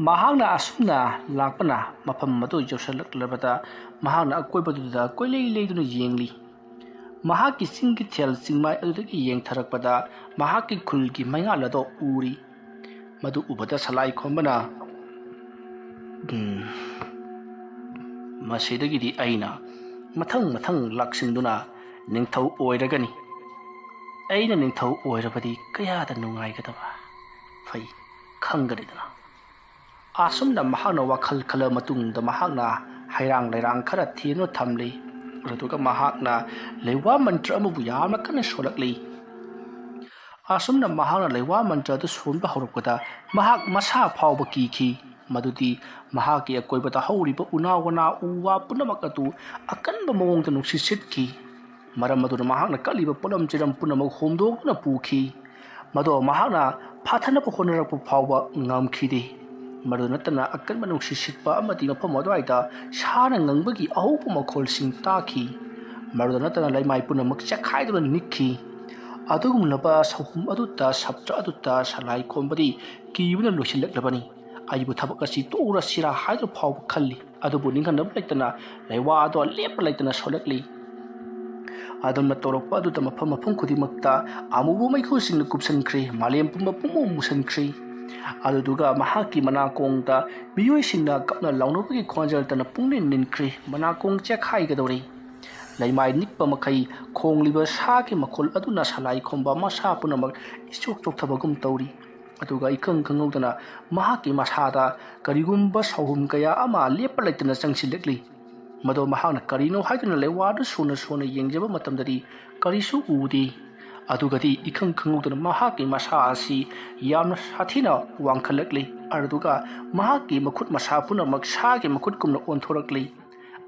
ꯃꯍꯥꯛꯅ ꯑꯁꯨꯝꯅ ꯂꯥꯛꯄꯅ ꯃꯐꯝ ꯑꯗꯨ ꯌꯧꯁꯤꯜꯂꯛꯂꯕꯗ ꯃꯍꯥꯛꯅ ꯑꯀꯣꯏꯕꯗꯨꯗ ꯀꯣꯏꯂꯩ ꯂꯩꯗꯨꯅ ꯌꯦꯡꯂꯤ꯫ ꯃꯍꯥꯛꯀꯤ ꯆꯤꯡꯒꯤ ꯊꯦꯜ ꯆꯤꯡꯃꯥꯏ ꯑꯗꯨꯗꯒꯤ ꯌꯦꯡꯊꯔꯛꯄꯗ ꯃꯍꯥꯛꯀꯤ ꯈꯨꯜꯒꯤ ꯃꯩꯉꯥꯜ ꯑꯗꯨ ꯎꯔꯤ꯫ ꯃꯗꯨ ꯎꯕꯗ ꯁꯂꯥꯏ ꯈꯣꯝꯕꯅ, "ꯎꯝ, ꯃꯁꯤꯗꯒꯤꯗꯤ ꯑꯩꯅ ꯃꯊꯪ ꯃꯊꯪ ꯂꯥꯛꯁꯤꯟꯗꯨꯅ ꯅꯤꯡꯊꯧ ꯑꯣꯏꯔꯒꯅꯤ꯫ ꯑꯩꯅ ꯅꯤꯡꯊꯧ ꯑꯣꯏꯔꯕꯗꯤ ꯀꯌꯥꯗ ꯅꯨꯡꯉꯥꯏꯒꯗꯕ꯫ ꯐꯩ, ꯈꯪꯒꯅꯤꯗꯅ꯫" ꯑꯁꯨꯝꯅ ꯃꯍꯥꯛꯅ ꯋꯥꯈꯜ ꯈꯜꯂ ꯃꯇꯨꯡꯗ ꯃꯍꯥꯛꯅ ꯍꯩꯔꯥꯡ ꯂꯩꯔꯥꯡ ꯈꯔ ꯊꯦꯝꯗꯨꯅ ꯊꯝꯂꯤ꯫ ꯑꯗꯨꯒ ꯃꯍꯥꯛꯅ ꯂꯩꯋꯥ ꯃꯟꯇ꯭ꯔ ꯑꯃꯕꯨ ꯌꯥꯝꯅ ꯀꯟꯅ ꯁꯣꯜꯂꯛꯂꯤ꯫ ꯑꯁꯨꯝꯅ ꯃꯍꯥꯛꯅ ꯂꯩꯋꯥ ꯃꯟꯇ꯭ꯔ ꯑꯗꯨ ꯁꯣꯟꯕ ꯍꯧꯔꯛꯄꯗ ꯃꯍꯥꯛ ꯃꯁꯥ ꯐꯥꯎꯕ ꯀꯤꯈꯤ꯫ ꯃꯗꯨꯗꯤ ꯃꯍꯥꯛꯀꯤ ꯑꯀꯣꯏꯕꯗ ꯍꯧꯔꯤꯕ ꯎꯅꯥ ꯋꯥꯅꯥ ꯎ ꯋꯥ ꯄꯨꯝꯅꯃꯛ ꯑꯗꯨ ꯑꯀꯟꯕ ꯃꯑꯣꯡꯗ ꯅꯨꯡꯁꯤꯠ ꯁꯤꯠꯈꯤ꯫ ꯃꯔꯝ ꯑꯗꯨꯅ ꯃꯍꯥꯛꯅ ꯀꯠꯂꯤꯕ ꯄꯣꯠꯂꯝ ꯆꯩꯔꯝ ꯄꯨꯝꯅꯃꯛ ꯍꯣꯝꯗꯣꯛꯇꯨꯅ ꯄꯨꯈꯤ꯫ ꯃꯗꯣ ꯃꯍꯥꯛꯅ ꯐꯥꯊꯅꯕ ꯍꯣꯠꯅꯔꯛꯄ ꯐꯥꯎꯕ ꯉꯝꯈꯤꯗꯦ꯫ ꯃꯗꯨ ꯅꯠꯇꯅ ꯑꯀꯟꯕ ꯅꯨꯡꯁꯤꯠ ꯁꯤꯠꯄ ꯑꯃꯗꯤ ꯃꯐꯝ ꯑꯗꯨꯋꯥꯏꯗ ꯁꯥꯅ ꯉꯪꯕꯒꯤ ꯑꯍꯧꯕ ꯃꯈꯣꯜꯁꯤꯡ ꯇꯥꯈꯤ꯫ ꯃꯗꯨ ꯅꯠꯇꯅ ꯂꯩꯃꯥꯏ ꯄꯨꯝꯅꯃꯛ ꯆꯦꯛꯈꯥꯏꯗꯨꯅ ꯅꯤꯛꯈꯤ꯫ ꯑꯗꯨꯒꯨꯝꯂꯕ ꯁꯍꯨꯝ ꯑꯗꯨꯗ ꯁꯞꯇ꯭ꯔ ꯑꯗꯨꯗ ꯁꯂꯥꯏ ꯈꯣꯝꯕꯗꯤ ꯀꯤꯕꯅ ꯂꯣꯏꯁꯤꯜꯂꯛꯂꯕꯅꯤ꯫ ꯑꯩꯕꯨ ꯊꯕꯛ ꯑꯁꯤ ꯇꯣꯛꯎꯔꯁꯤꯔꯥ ꯍꯥꯏꯗꯨ ꯐꯥꯎꯕ ꯈꯜꯂꯤ꯫ ꯑꯗꯨꯕꯨ ꯅꯤꯡꯍꯟꯅꯕ ꯂꯩꯇꯅ ꯂꯩꯋꯥ ꯑꯗꯨ ꯂꯦꯞꯄ ꯂꯩꯇꯅ ꯁꯣꯜꯂꯛꯂꯤ꯫ ꯑꯗꯨꯝꯅ ꯇꯧꯔꯛꯄ ꯑꯗꯨꯗ ꯃꯐꯝ ꯃꯐꯝ ꯈꯨꯗꯤꯡꯃꯛꯇ ꯑꯃꯨꯕ ꯃꯩꯈꯨꯁꯤꯡꯅ ꯀꯨꯞꯁꯟꯈ꯭ꯔꯦ꯫ ꯃꯥꯂꯦꯝ ꯄꯨꯝꯕ ꯄꯨꯡꯃꯨ ꯃꯨꯁꯟꯈ꯭ꯔꯦ꯫ ꯑꯗꯨꯗꯨꯒ ꯃꯍꯥꯛꯀꯤ ꯃꯅꯥꯀꯣꯡꯗ ꯃꯤꯑꯣꯏꯁꯤꯡꯅ ꯀꯞꯅ ꯂꯥꯎꯅꯕꯒꯤ ꯈꯣꯟꯖꯦꯜ ꯇꯅ ꯄꯨꯡꯅꯤꯟ ꯅꯤꯟꯈ꯭ꯔꯦ꯫ ꯃꯅꯥꯀꯣꯡ ꯆꯦꯛꯈꯥꯏꯒꯗꯧꯔꯦ꯫ ꯂꯩꯃꯥꯏ ꯅꯤꯛꯄ ꯃꯈꯩ ꯈꯣꯡꯂꯤꯕ ꯁꯥꯒꯤ ꯃꯈꯣꯜ ꯑꯗꯨꯅ ꯁꯂꯥꯏ ꯈꯣꯝꯕ ꯃꯁꯥ ꯄꯨꯝꯅꯃꯛ ꯏꯆꯣꯛ ꯆꯣꯛꯊꯕꯒꯨꯝ ꯇꯧꯔꯤ꯫ ꯑꯗꯨꯒ ꯏꯈꯪ ꯈꯪꯍꯧꯗꯅ ꯃꯍꯥꯛꯀꯤ ꯃꯁꯥꯗ ꯀꯔꯤꯒꯨꯝꯕ ꯁꯥꯎꯍꯨꯝ ꯀꯌꯥ ꯑꯃ ꯂꯦꯞꯄ ꯂꯩꯇꯅ ꯆꯪꯁꯤꯜꯂꯛꯂꯤ꯫ ꯃꯗꯣ ꯃꯍꯥꯛꯅ ꯀꯔꯤꯅꯣ ꯍꯥꯏꯗꯨꯅ ꯂꯩꯋꯥꯗꯨ ꯁꯣꯟꯅ ꯁꯣꯟꯅ ꯌꯦꯡꯖꯕ ꯃꯇꯝꯗꯗꯤ ꯀꯔꯤꯁꯨ ꯎꯗꯦ꯫ ꯑꯗꯨꯒꯗꯤ ꯏꯈꯪ ꯈꯪꯍꯧꯗꯅ ꯃꯍꯥꯛꯀꯤ ꯃꯁꯥ ꯑꯁꯤ ꯌꯥꯝꯅ ꯁꯥꯊꯤꯅ ꯋꯥꯡꯈꯠꯂꯛꯂꯤ꯫ ꯑꯗꯨꯒ ꯃꯍꯥꯛꯀꯤ ꯃꯈꯨꯠ ꯃꯁꯥ ꯄꯨꯝꯅꯃꯛ ꯁꯥꯒꯤ ꯃꯈꯨꯠꯀꯨꯝꯅ ꯑꯣꯟꯊꯣꯔꯛꯂꯤ꯫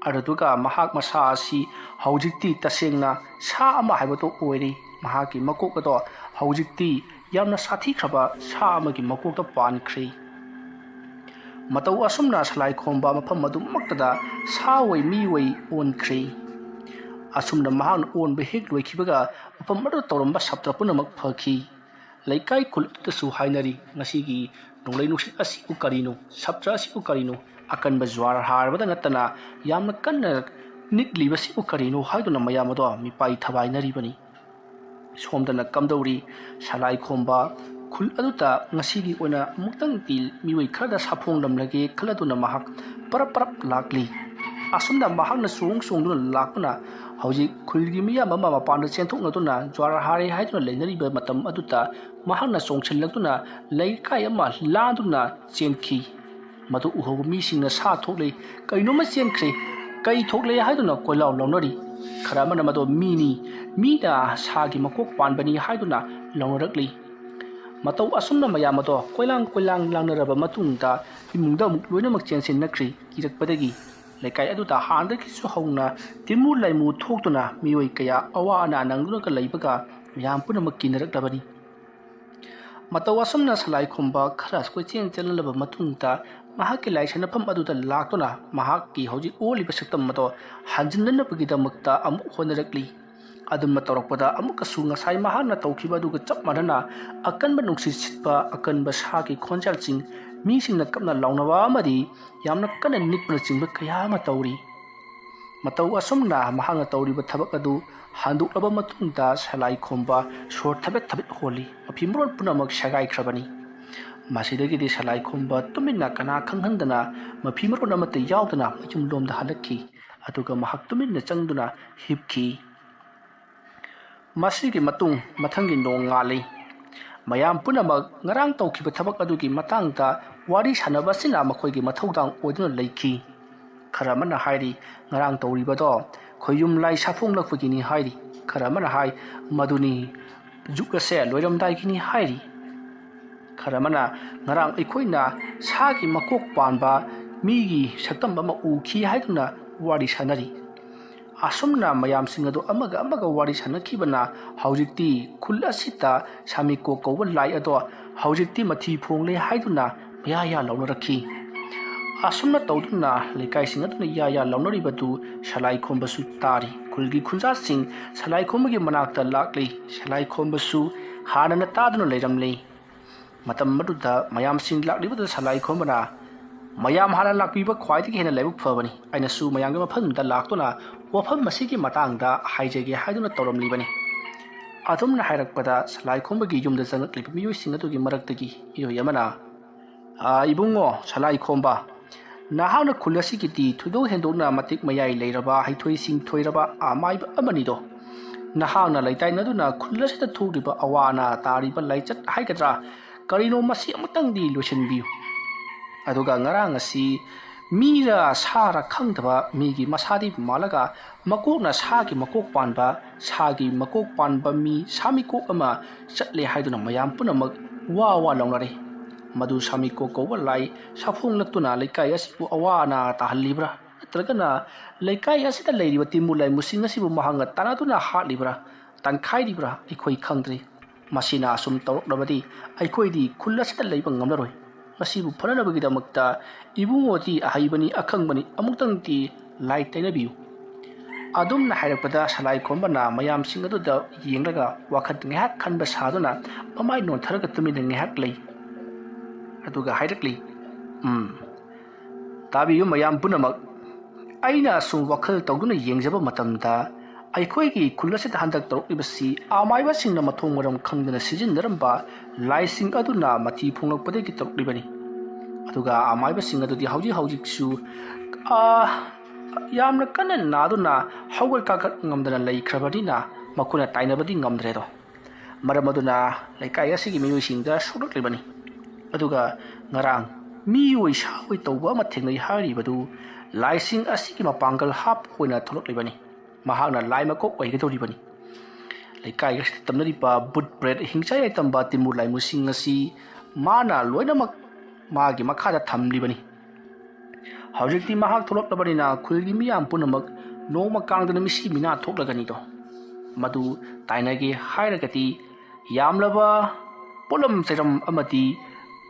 ꯑꯗꯨꯗꯨꯒ ꯃꯍꯥꯛ ꯃꯁꯥ ꯑꯁꯤ ꯍꯧꯖꯤꯛꯇꯤ ꯇꯁꯦꯡꯅ ꯁꯥ ꯑꯃ ꯍꯥꯏꯕꯗꯨ ꯑꯣꯏꯔꯦ꯫ ꯃꯍꯥꯛꯀꯤ ꯃꯀꯣꯛ ꯑꯗꯣ ꯍꯧꯖꯤꯛꯇꯤ ꯌꯥꯝꯅ ꯁꯥꯊꯤꯈ꯭ꯔꯕ ꯁꯥ ꯑꯃꯒꯤ ꯃꯀꯣꯛꯇ ꯄꯥꯟꯈ꯭ꯔꯦ꯫ ꯃꯇꯧ ꯑꯁꯨꯝꯅ ꯁꯂꯥꯏ ꯈꯣꯝꯕ ꯃꯐꯝ ꯑꯗꯨꯃꯛꯇꯗ ꯁꯥ ꯑꯣꯏ ꯃꯤ ꯑꯣꯏ ꯑꯣꯟꯈ꯭ꯔꯦ꯫ ꯑꯁꯨꯝꯅ ꯃꯍꯥꯛꯅ ꯑꯣꯟꯕ ꯍꯦꯛ ꯂꯣꯏꯈꯤꯕꯒ ꯃꯐꯝ ꯑꯗꯨꯗ ꯇꯧꯔꯝꯕ ꯁꯥꯇ꯭ꯔ ꯄꯨꯝꯅꯃꯛ ꯐꯈꯤ꯫ ꯂꯩꯀꯥꯏ ꯈꯨꯜ ꯑꯗꯨꯗꯁꯨ ꯍꯥꯏꯅꯔꯤ, "ꯉꯁꯤꯒꯤ ꯅꯣꯡꯂꯩ ꯅꯨꯡꯁꯤꯠ ꯑꯁꯤꯕꯨ ꯀꯔꯤꯅꯣ? ꯁꯥꯇ꯭ꯔ ꯑꯁꯤꯕꯨ ꯀꯔꯤꯅꯣ? ꯑꯀꯟꯕ ꯖ꯭ꯋꯥꯔ ꯍꯥꯔꯕꯗ ꯅꯠꯇꯅ ꯌꯥꯝꯅ ꯀꯟꯅ ꯅꯤꯛꯂꯤꯕꯁꯤꯕꯨ ꯀꯔꯤꯅꯣ?" ꯍꯥꯏꯗꯨꯅ ꯃꯌꯥꯝ ꯑꯗꯣ ꯃꯤꯄꯥꯏ ꯊꯕꯥꯏꯅꯔꯤꯕꯅꯤ꯫ ꯁꯣꯝꯗꯅ ꯀꯝꯗꯧꯔꯤ? ꯁꯂꯥꯏ ꯈꯣꯝꯕ ꯈꯨꯜ ꯑꯗꯨꯗ ꯉꯁꯤꯒꯤ ꯑꯣꯏꯅ ꯑꯃꯨꯛꯇꯪꯗꯤ ꯃꯤꯑꯣꯏ ꯈꯔꯗ ꯁꯥꯐꯣꯡꯂꯝꯂꯒꯦ ꯈꯜꯂꯗꯨꯅ ꯃꯍꯥꯛ ꯄꯔꯞ ꯄꯔꯞ ꯂꯥꯛꯂꯤ꯫ ꯑꯁꯨꯝꯅ ꯃꯍꯥꯛꯅ ꯆꯣꯡ ꯆꯣꯡꯗꯨꯅ ꯂꯥꯛꯇꯨꯅ ꯍꯧꯖꯤꯛ ꯈꯨꯜꯒꯤ ꯃꯤꯌꯥꯝ ꯑꯃ ꯃꯄꯥꯟꯗ ꯆꯦꯟꯊꯣꯛꯅꯗꯨꯅ ꯖ꯭ꯋꯥꯔ ꯍꯥꯔꯦ ꯍꯥꯏꯗꯨꯅ ꯂꯩꯅꯔꯤꯕ ꯃꯇꯝ ꯑꯗꯨꯗ ꯃꯍꯥꯛꯅ ꯆꯣꯡꯁꯤꯜꯂꯛꯇꯨꯅ ꯂꯩꯀꯥꯏ ꯑꯃ ꯂꯥꯟꯗꯨꯅ ꯆꯦꯟꯈꯤ꯫ ꯃꯗꯨ ꯎꯍꯧꯕ ꯃꯤꯁꯤꯡꯅ ꯁꯥ ꯊꯣꯛꯂꯦ, ꯀꯩꯅꯣꯝꯃ ꯆꯦꯟꯈ꯭ꯔꯦ, ꯀꯩ ꯊꯣꯛꯂꯦ ꯍꯥꯏꯗꯨꯅ ꯀꯣꯏꯂꯥꯎ ꯂꯥꯎꯅꯔꯤ꯫ ꯈꯔ ꯑꯃꯅ ꯃꯗꯣ ꯃꯤꯅꯤ, ꯃꯤꯅ ꯁꯥꯒꯤ ꯃꯀꯣꯛ ꯄꯥꯟꯕꯅꯤ ꯍꯥꯏꯗꯨꯅ ꯂꯥꯎꯅꯔꯛꯂꯤ꯫ ꯃꯇꯧ ꯑꯁꯨꯝꯅ ꯃꯌꯥꯝ ꯑꯗꯣ ꯀꯣꯏꯂꯥꯡ ꯀꯣꯏꯂꯥꯡ ꯂꯥꯡꯅꯔꯕ ꯃꯇꯨꯡꯗ ꯏꯃꯨꯡꯗ ꯑꯃꯨꯛ ꯂꯣꯏꯅꯃꯛ ꯆꯦꯟꯁꯤꯟꯅꯈ꯭ꯔꯤ꯫ ꯀꯤꯔꯛꯄꯗꯒꯤ ꯂꯩꯀꯥꯏ ꯑꯗꯨꯗ ꯍꯥꯟꯅꯗꯒꯤꯁꯨ ꯍꯧꯅ ꯇꯤꯃꯨ ꯂꯥꯏꯃꯨ ꯊꯣꯛꯇꯨꯅ ꯃꯤꯑꯣꯏ ꯀꯌꯥ ꯑꯋꯥ ꯑꯅꯥ ꯅꯪꯗꯨꯅꯒ ꯂꯩꯕꯒ ꯃꯌꯥꯝ ꯄꯨꯝꯅꯃꯛ ꯀꯤꯅꯔꯛꯂꯕꯅꯤ꯫ ꯃꯇꯧ ꯑꯁꯨꯝꯅ ꯁꯂꯥꯏ ꯈꯣꯝꯕ ꯈꯔ ꯀꯣꯏꯆꯦꯟ ꯆꯦꯜꯍꯜꯂꯕ ꯃꯇꯨꯡꯗ ꯃꯍꯥꯛꯀꯤ ꯂꯥꯏꯁꯥꯟꯅꯐꯝ ꯑꯗꯨꯗ ꯂꯥꯛꯇꯨꯅ ꯃꯍꯥꯛꯀꯤ ꯍꯧꯖꯤꯛ ꯑꯣꯜꯂꯤꯕ ꯁꯛꯇꯝ ꯑꯗꯣ ꯍꯟꯖꯤꯟꯅꯅꯕꯒꯤꯗꯃꯛꯇ ꯑꯃꯨꯛ ꯍꯣꯠꯅꯔꯛꯂꯤ꯫ ꯑꯗꯨꯝꯅ ꯇꯧꯔꯛꯄꯗ ꯑꯃꯨꯛꯀꯁꯨ ꯉꯁꯥꯏ ꯃꯍꯥꯛꯅ ꯇꯧꯈꯤꯕ ꯑꯗꯨꯒ ꯆꯞ ꯃꯥꯟꯅꯅ ꯑꯀꯟꯕ ꯅꯨꯡꯁꯤꯠ ꯁꯤꯠꯄ, ꯑꯀꯟꯕ ꯁꯥꯒꯤ ꯈꯣꯟꯖꯦꯜꯁꯤꯡ, ꯃꯤꯁꯤꯡꯅ ꯀꯞꯅ ꯂꯥꯎꯅꯕ ꯑꯃꯗꯤ ꯌꯥꯝꯅ ꯀꯟꯅ ꯅꯤꯛꯄꯅꯆꯤꯡꯕ ꯀꯌꯥ ꯑꯃ ꯇꯧꯔꯤ꯫ ꯃꯇꯧ ꯑꯁꯨꯝꯅ ꯃꯍꯥꯛꯅ ꯇꯧꯔꯤꯕ ꯊꯕꯛ ꯑꯗꯨ ꯍꯟꯗꯣꯛꯂꯕ ꯃꯇꯨꯡꯗ ꯁꯂꯥꯏ ꯈꯣꯝꯕ ꯁꯣꯔ ꯊꯕꯦꯠ ꯊꯕꯦꯠ ꯍꯣꯜꯂꯤ꯫ ꯃꯐꯤ ꯃꯔꯣꯜ ꯄꯨꯝꯅꯃꯛ ꯁꯦꯒꯥꯏꯈ꯭ꯔꯕꯅꯤ꯫ ꯃꯁꯤꯗꯒꯤꯗꯤ ꯁꯂꯥꯏ ꯈꯣꯝꯕ ꯇꯨꯃꯤꯟꯅ ꯀꯅꯥ ꯈꯪꯍꯟꯗꯅ ꯃꯐꯤ ꯃꯔꯣꯜ ꯑꯃꯠꯇ ꯌꯥꯎꯗꯅ ꯃꯌꯨꯝꯂꯣꯝꯗ ꯍꯜꯂꯛꯈꯤ꯫ ꯑꯗꯨꯒ ꯃꯍꯥꯛ ꯇꯨꯃꯤꯟꯅ ꯆꯪꯗꯨꯅ ꯍꯤꯞꯈꯤ꯫ ꯃꯁꯤꯒꯤ ꯃꯇꯨꯡ ꯃꯊꯪꯒꯤ ꯅꯣꯡꯉꯥꯜꯂꯤ꯫ ꯃꯌꯥꯝ ꯄꯨꯝꯅꯃꯛ ꯉꯔꯥꯡ ꯇꯧꯈꯤꯕ ꯊꯕꯛ ꯑꯗꯨꯒꯤ ꯃꯇꯥꯡꯗ ꯋꯥꯔꯤ ꯁꯥꯟꯅꯕ ꯑꯁꯤꯅ ꯃꯈꯣꯏꯒꯤ ꯃꯊꯧꯗꯥꯡ ꯑꯣꯏꯗꯨꯅ ꯂꯩꯈꯤ꯫ ꯈꯔ ꯑꯃꯅ ꯍꯥꯏꯔꯤ, "ꯉꯔꯥꯡ ꯇꯧꯔꯤꯕꯗꯣ ꯈꯣꯏꯌꯨꯝ ꯂꯥꯏ ꯁꯥꯐꯣꯡꯂꯛꯄꯒꯤꯅꯤ" ꯍꯥꯏꯔꯤ꯫ ꯈꯔ ꯑꯃꯅ ꯍꯥꯏ, "ꯃꯗꯨꯅꯤ ꯖꯨꯛ ꯑꯁꯦ ꯂꯣꯏꯔꯝꯗꯥꯏꯒꯤꯅꯤ" ꯍꯥꯏꯔꯤ꯫ ꯈꯔ ꯑꯃꯅ, "ꯉꯔꯥꯡ ꯑꯩꯈꯣꯏꯅ ꯁꯥꯒꯤ ꯃꯀꯣꯛ ꯄꯥꯟꯕ ꯃꯤꯒꯤ ꯁꯛꯇꯝ ꯑꯃ ꯎꯈꯤ" ꯍꯥꯏꯗꯨꯅ ꯋꯥꯔꯤ ꯁꯥꯟꯅꯔꯤ꯫ ꯑꯁꯨꯝꯅ ꯃꯌꯥꯝꯁꯤꯡ ꯑꯗꯨ ꯑꯃꯒ ꯑꯃꯒ ꯋꯥꯔꯤ ꯁꯥꯟꯅꯈꯤꯕꯅ ꯍꯧꯖꯤꯛꯇꯤ ꯈꯨꯜ ꯑꯁꯤꯗ ꯁꯥꯃꯤꯀꯣꯛ ꯀꯧꯕ ꯂꯥꯏ ꯑꯗꯣ ꯍꯧꯖꯤꯛꯇꯤ ꯃꯊꯤ ꯐꯣꯡꯂꯦ ꯍꯥꯏꯗꯨꯅ ꯃꯌꯥ ꯌꯥ ꯂꯥꯎꯅꯔꯛꯈꯤ꯫ ꯑꯁꯨꯝꯅ ꯇꯧꯗꯨꯅ ꯂꯩꯀꯥꯏꯁꯤꯡ ꯑꯗꯨꯅ ꯌꯥ ꯌꯥ ꯂꯥꯎꯅꯔꯤꯕꯗꯨ ꯁꯂꯥꯏ ꯈꯣꯝꯕꯁꯨ ꯇꯥꯔꯤ꯫ ꯈꯨꯜꯒꯤ ꯈꯨꯟꯖꯥꯁꯤꯡ ꯁꯂꯥꯏꯈꯣꯝꯕꯒꯤ ꯃꯅꯥꯛꯇ ꯂꯥꯛꯂꯤ꯫ ꯁꯂꯥꯏꯈꯣꯝꯕꯁꯨ ꯍꯥꯟꯅꯅ ꯇꯥꯗꯨꯅ ꯂꯩꯔꯝꯂꯤ꯫ ꯃꯇꯝ ꯑꯗꯨꯗ ꯃꯌꯥꯝꯁꯤꯡ ꯂꯥꯛꯂꯤꯕꯗꯨꯗ ꯁꯂꯥꯏꯈꯣꯝꯕꯅ "ꯃꯌꯥꯝ ꯍꯥꯟꯅ ꯂꯥꯛꯄꯤꯕ ꯈ꯭ꯋꯥꯏꯗꯒꯤ ꯍꯦꯟꯅ ꯂꯥꯏꯕꯛ ꯐꯕꯅꯤ꯫ ꯑꯩꯅꯁꯨ ꯃꯌꯥꯝꯒꯤ ꯃꯐꯝꯗ ꯂꯥꯛꯇꯨꯅ ꯋꯥꯐꯝ ꯑꯁꯤꯒꯤ ꯃꯇꯥꯡꯗ ꯍꯥꯏꯖꯒꯦ" ꯍꯥꯏꯗꯨꯅ ꯇꯧꯔꯝꯂꯤꯕꯅꯤ꯫ ꯑꯗꯨꯝꯅ ꯍꯥꯏꯔꯛꯄꯗ ꯁꯂꯥꯏꯈꯣꯝꯕꯒꯤ ꯌꯨꯝꯗ ꯆꯪꯂꯛꯂꯤꯕ ꯃꯤꯑꯣꯏꯁꯤꯡ ꯑꯗꯨꯒꯤ ꯃꯔꯛꯇꯒꯤ ꯃꯤꯑꯣꯏ ꯑꯃꯅ, "ꯑ, ꯏꯕꯨꯡꯉꯣ ꯁꯂꯥꯏꯈꯣꯝꯕ, ꯅꯍꯥꯛꯅ ꯈꯨꯜ ꯑꯁꯤꯒꯤꯗꯤ ꯊꯣꯏꯗꯣꯛ ꯍꯦꯟꯗꯣꯛꯅ ꯃꯇꯤꯛ ꯃꯌꯥꯏ ꯂꯩꯔꯕ, ꯍꯩꯊꯣꯏ ꯁꯤꯡꯊꯣꯏꯔꯕ ꯑꯃꯥꯏꯕ ꯑꯃꯅꯤꯗꯣ꯫ ꯅꯍꯥꯛꯅ ꯂꯩꯇꯥꯏꯅꯗꯨꯅ ꯈꯨꯜ ꯑꯁꯤꯗ ꯊꯣꯛꯂꯤꯕ ꯑꯋꯥ ꯑꯅꯥ ꯇꯥꯔꯤꯕ ꯂꯥꯏꯆꯠ ꯍꯥꯏꯒꯗ꯭ꯔꯥ, ꯀꯔꯤꯅꯣ, ꯃꯁꯤ ꯑꯃꯨꯛꯇꯪꯗꯤ ꯂꯣꯏꯁꯤꯟꯕꯤꯌꯨ꯫ ꯑꯗꯨꯒ ꯉꯔꯥꯡ ꯑꯁꯤ ꯃꯤꯔ ꯁꯥꯔ ꯈꯪꯗꯕ ꯃꯤꯒꯤ ꯃꯁꯥꯗꯤ ꯃꯥꯜꯂꯒ ꯃꯀꯣꯛꯅ ꯁꯥꯒꯤ ꯃꯀꯣꯛ ꯄꯥꯟꯕ, ꯁꯥꯒꯤ ꯃꯀꯣꯛ ꯄꯥꯟꯕ ꯃꯤ ꯁꯥꯃꯤꯀꯣꯛ ꯑꯃ ꯆꯠꯂꯦ ꯍꯥꯏꯗꯨꯅ ꯃꯌꯥꯝ ꯄꯨꯝꯅꯃꯛ ꯋꯥ ꯋꯥ ꯂꯥꯎꯅꯔꯦ꯫ ꯃꯗꯨ ꯁꯥꯃꯤꯀꯣꯛ ꯀꯧꯕ ꯂꯥꯏ ꯁꯥꯐꯣꯡꯂꯛꯇꯨꯅ ꯂꯩꯀꯥꯏ ꯑꯁꯤꯕꯨ ꯑꯋꯥ ꯑꯅꯥ ꯇꯥꯍꯜꯂꯤꯕ꯭ꯔꯥ, ꯅꯠꯇ꯭ꯔꯒꯅ ꯂꯩꯀꯥꯏ ꯑꯁꯤꯗ ꯂꯩꯔꯤꯕ ꯇꯤꯝꯕꯨ ꯂꯥꯏꯃꯨꯁꯤꯡ ꯑꯁꯤꯕꯨ ꯃꯍꯥꯛꯅ ꯇꯥꯟꯅꯗꯨꯅ ꯍꯥꯠꯂꯤꯕ꯭ꯔꯥ, ꯇꯥꯟꯈꯥꯏꯔꯤꯕ꯭ꯔꯥ, ꯑꯩꯈꯣꯏ ꯈꯪꯗ꯭ꯔꯦ꯫ ꯃꯁꯤꯅ ꯑꯁꯨꯝ ꯇꯧꯔꯛꯂꯕꯗꯤ ꯑꯩꯈꯣꯏꯗꯤ ꯈꯨꯜ ꯑꯁꯤꯗ ꯂꯩꯕ ꯉꯝꯂꯔꯣꯏ꯫ ꯃꯁꯤꯕꯨ ꯐꯅꯅꯕꯒꯤꯗꯃꯛꯇ ꯏꯕꯨꯡꯉꯣꯗꯤ ꯑꯍꯩꯕꯅꯤ, ꯑꯈꯪꯕꯅꯤ, ꯑꯃꯨꯛꯇꯪꯗꯤ ꯂꯥꯏ ꯇꯩꯅꯕꯤꯌꯨ꯫" ꯑꯗꯨꯝꯅ ꯍꯥꯏꯔꯛꯄꯗ ꯁꯂꯥꯏꯈꯣꯝꯕꯅ ꯃꯌꯥꯝꯁꯤꯡ ꯑꯗꯨꯗ ꯌꯦꯡꯂꯒ ꯋꯥꯈꯜ ꯉꯥꯏꯍꯥꯛ ꯈꯟꯕ ꯁꯥꯗꯨꯅ ꯃꯃꯥꯏ ꯅꯣꯟꯊꯔꯒ ꯇꯨꯃꯤꯟꯅ ꯉꯥꯏꯍꯥꯛ ꯂꯩ꯫ ꯑꯗꯨꯒ ꯍꯥꯏꯔꯛꯂꯤ, "ꯎꯝ, ꯇꯥꯕꯤꯌꯨ ꯃꯌꯥꯝ ꯄꯨꯝꯅꯃꯛ, ꯑꯩꯅ ꯑꯁꯨꯝ ꯋꯥꯈꯜ ꯇꯧꯗꯨꯅ ꯌꯦꯡꯖꯕ ꯃꯇꯝꯗ ꯑꯩꯈꯣꯏꯒꯤ ꯈꯨꯜ ꯑꯁꯤꯗ ꯍꯟꯗꯛ ꯇꯧꯔꯛꯂꯤꯕꯁꯤ ꯑꯃꯥꯏꯕꯁꯤꯡꯅ ꯃꯊꯣꯡ ꯃꯔꯝ ꯈꯪꯗꯅ ꯁꯤꯖꯤꯟꯅꯔꯝꯕ ꯂꯥꯏꯁꯤꯡ ꯑꯗꯨꯅ ꯃꯊꯤ ꯐꯣꯡꯂꯛꯄꯗꯒꯤ ꯇꯧꯔꯛꯂꯤꯕꯅꯤ꯫ ꯑꯗꯨꯒ ꯑꯃꯥꯏꯕꯁꯤꯡ ꯑꯗꯨꯗꯤ ꯍꯧꯖꯤꯛ ꯍꯧꯖꯤꯛꯁꯨ, ꯑ, ꯌꯥꯝꯅ ꯀꯟꯅ ꯅꯥꯗꯨꯅ ꯍꯧꯒꯠ ꯀꯥꯈꯠ ꯉꯝꯗꯅ ꯂꯩꯈ꯭ꯔꯕꯅꯤꯅ ꯃꯈꯣꯏꯅ ꯇꯥꯏꯅꯕꯗꯤ ꯉꯝꯗ꯭ꯔꯦꯗꯣ꯫ ꯃꯔꯝ ꯑꯗꯨꯅ ꯂꯩꯀꯥꯏ ꯑꯁꯤꯒꯤ ꯃꯤꯑꯣꯏꯁꯤꯡꯗ ꯁꯣꯛꯂꯛꯂꯤꯕꯅꯤ꯫ ꯑꯗꯨꯒ ꯉꯔꯥꯡ ꯃꯤꯑꯣꯏ ꯁꯥꯑꯣꯏ ꯇꯧꯕ ꯑꯃ ꯊꯦꯡꯅꯩ ꯍꯥꯏꯔꯤꯕꯗꯨ ꯂꯥꯏꯁꯤꯡ ꯑꯁꯤꯒꯤ ꯃꯄꯥꯡꯒꯜ ꯍꯥꯞꯄ ꯑꯣꯏꯅ ꯊꯣꯛꯂꯛꯂꯤꯕꯅꯤ꯫ ꯃꯍꯥꯛꯅ ꯂꯥꯏ ꯃꯀꯣꯛ ꯑꯣꯏꯒꯗꯧꯔꯤꯕꯅꯤ꯫ ꯂꯩꯀꯥꯏ ꯑꯁꯤꯗ ꯇꯝꯅꯔꯤꯕ ꯚꯨꯠ ꯄ꯭ꯔꯦꯠ ꯍꯤꯡꯆꯥꯏ ꯂꯥꯏꯇꯝꯕ ꯇꯤꯃꯨ ꯂꯥꯏꯃꯨꯁꯤꯡ ꯑꯁꯤ ꯃꯥꯅ ꯂꯣꯏꯅꯃꯛ ꯃꯥꯒꯤ ꯃꯈꯥꯗ ꯊꯝꯂꯤꯕꯅꯤ꯫ ꯍꯧꯖꯤꯛꯇꯤ ꯃꯍꯥꯛ ꯊꯣꯛꯂꯛꯂꯕꯅꯤꯅ ꯈꯨꯜꯒꯤ ꯃꯤꯌꯥꯝ ꯄꯨꯝꯅꯃꯛ ꯅꯣꯡꯃ ꯀꯥꯡꯗꯅ ꯃꯤꯁꯤ ꯃꯤꯅꯥ ꯊꯣꯛꯂꯒꯅꯤꯗꯣ꯫ ꯃꯗꯨ ꯇꯥꯏꯅꯒꯦ ꯍꯥꯏꯔꯒꯗꯤ ꯌꯥꯝꯂꯕ ꯄꯣꯠꯂꯝ ꯆꯩꯔꯝ ꯑꯃꯗꯤ,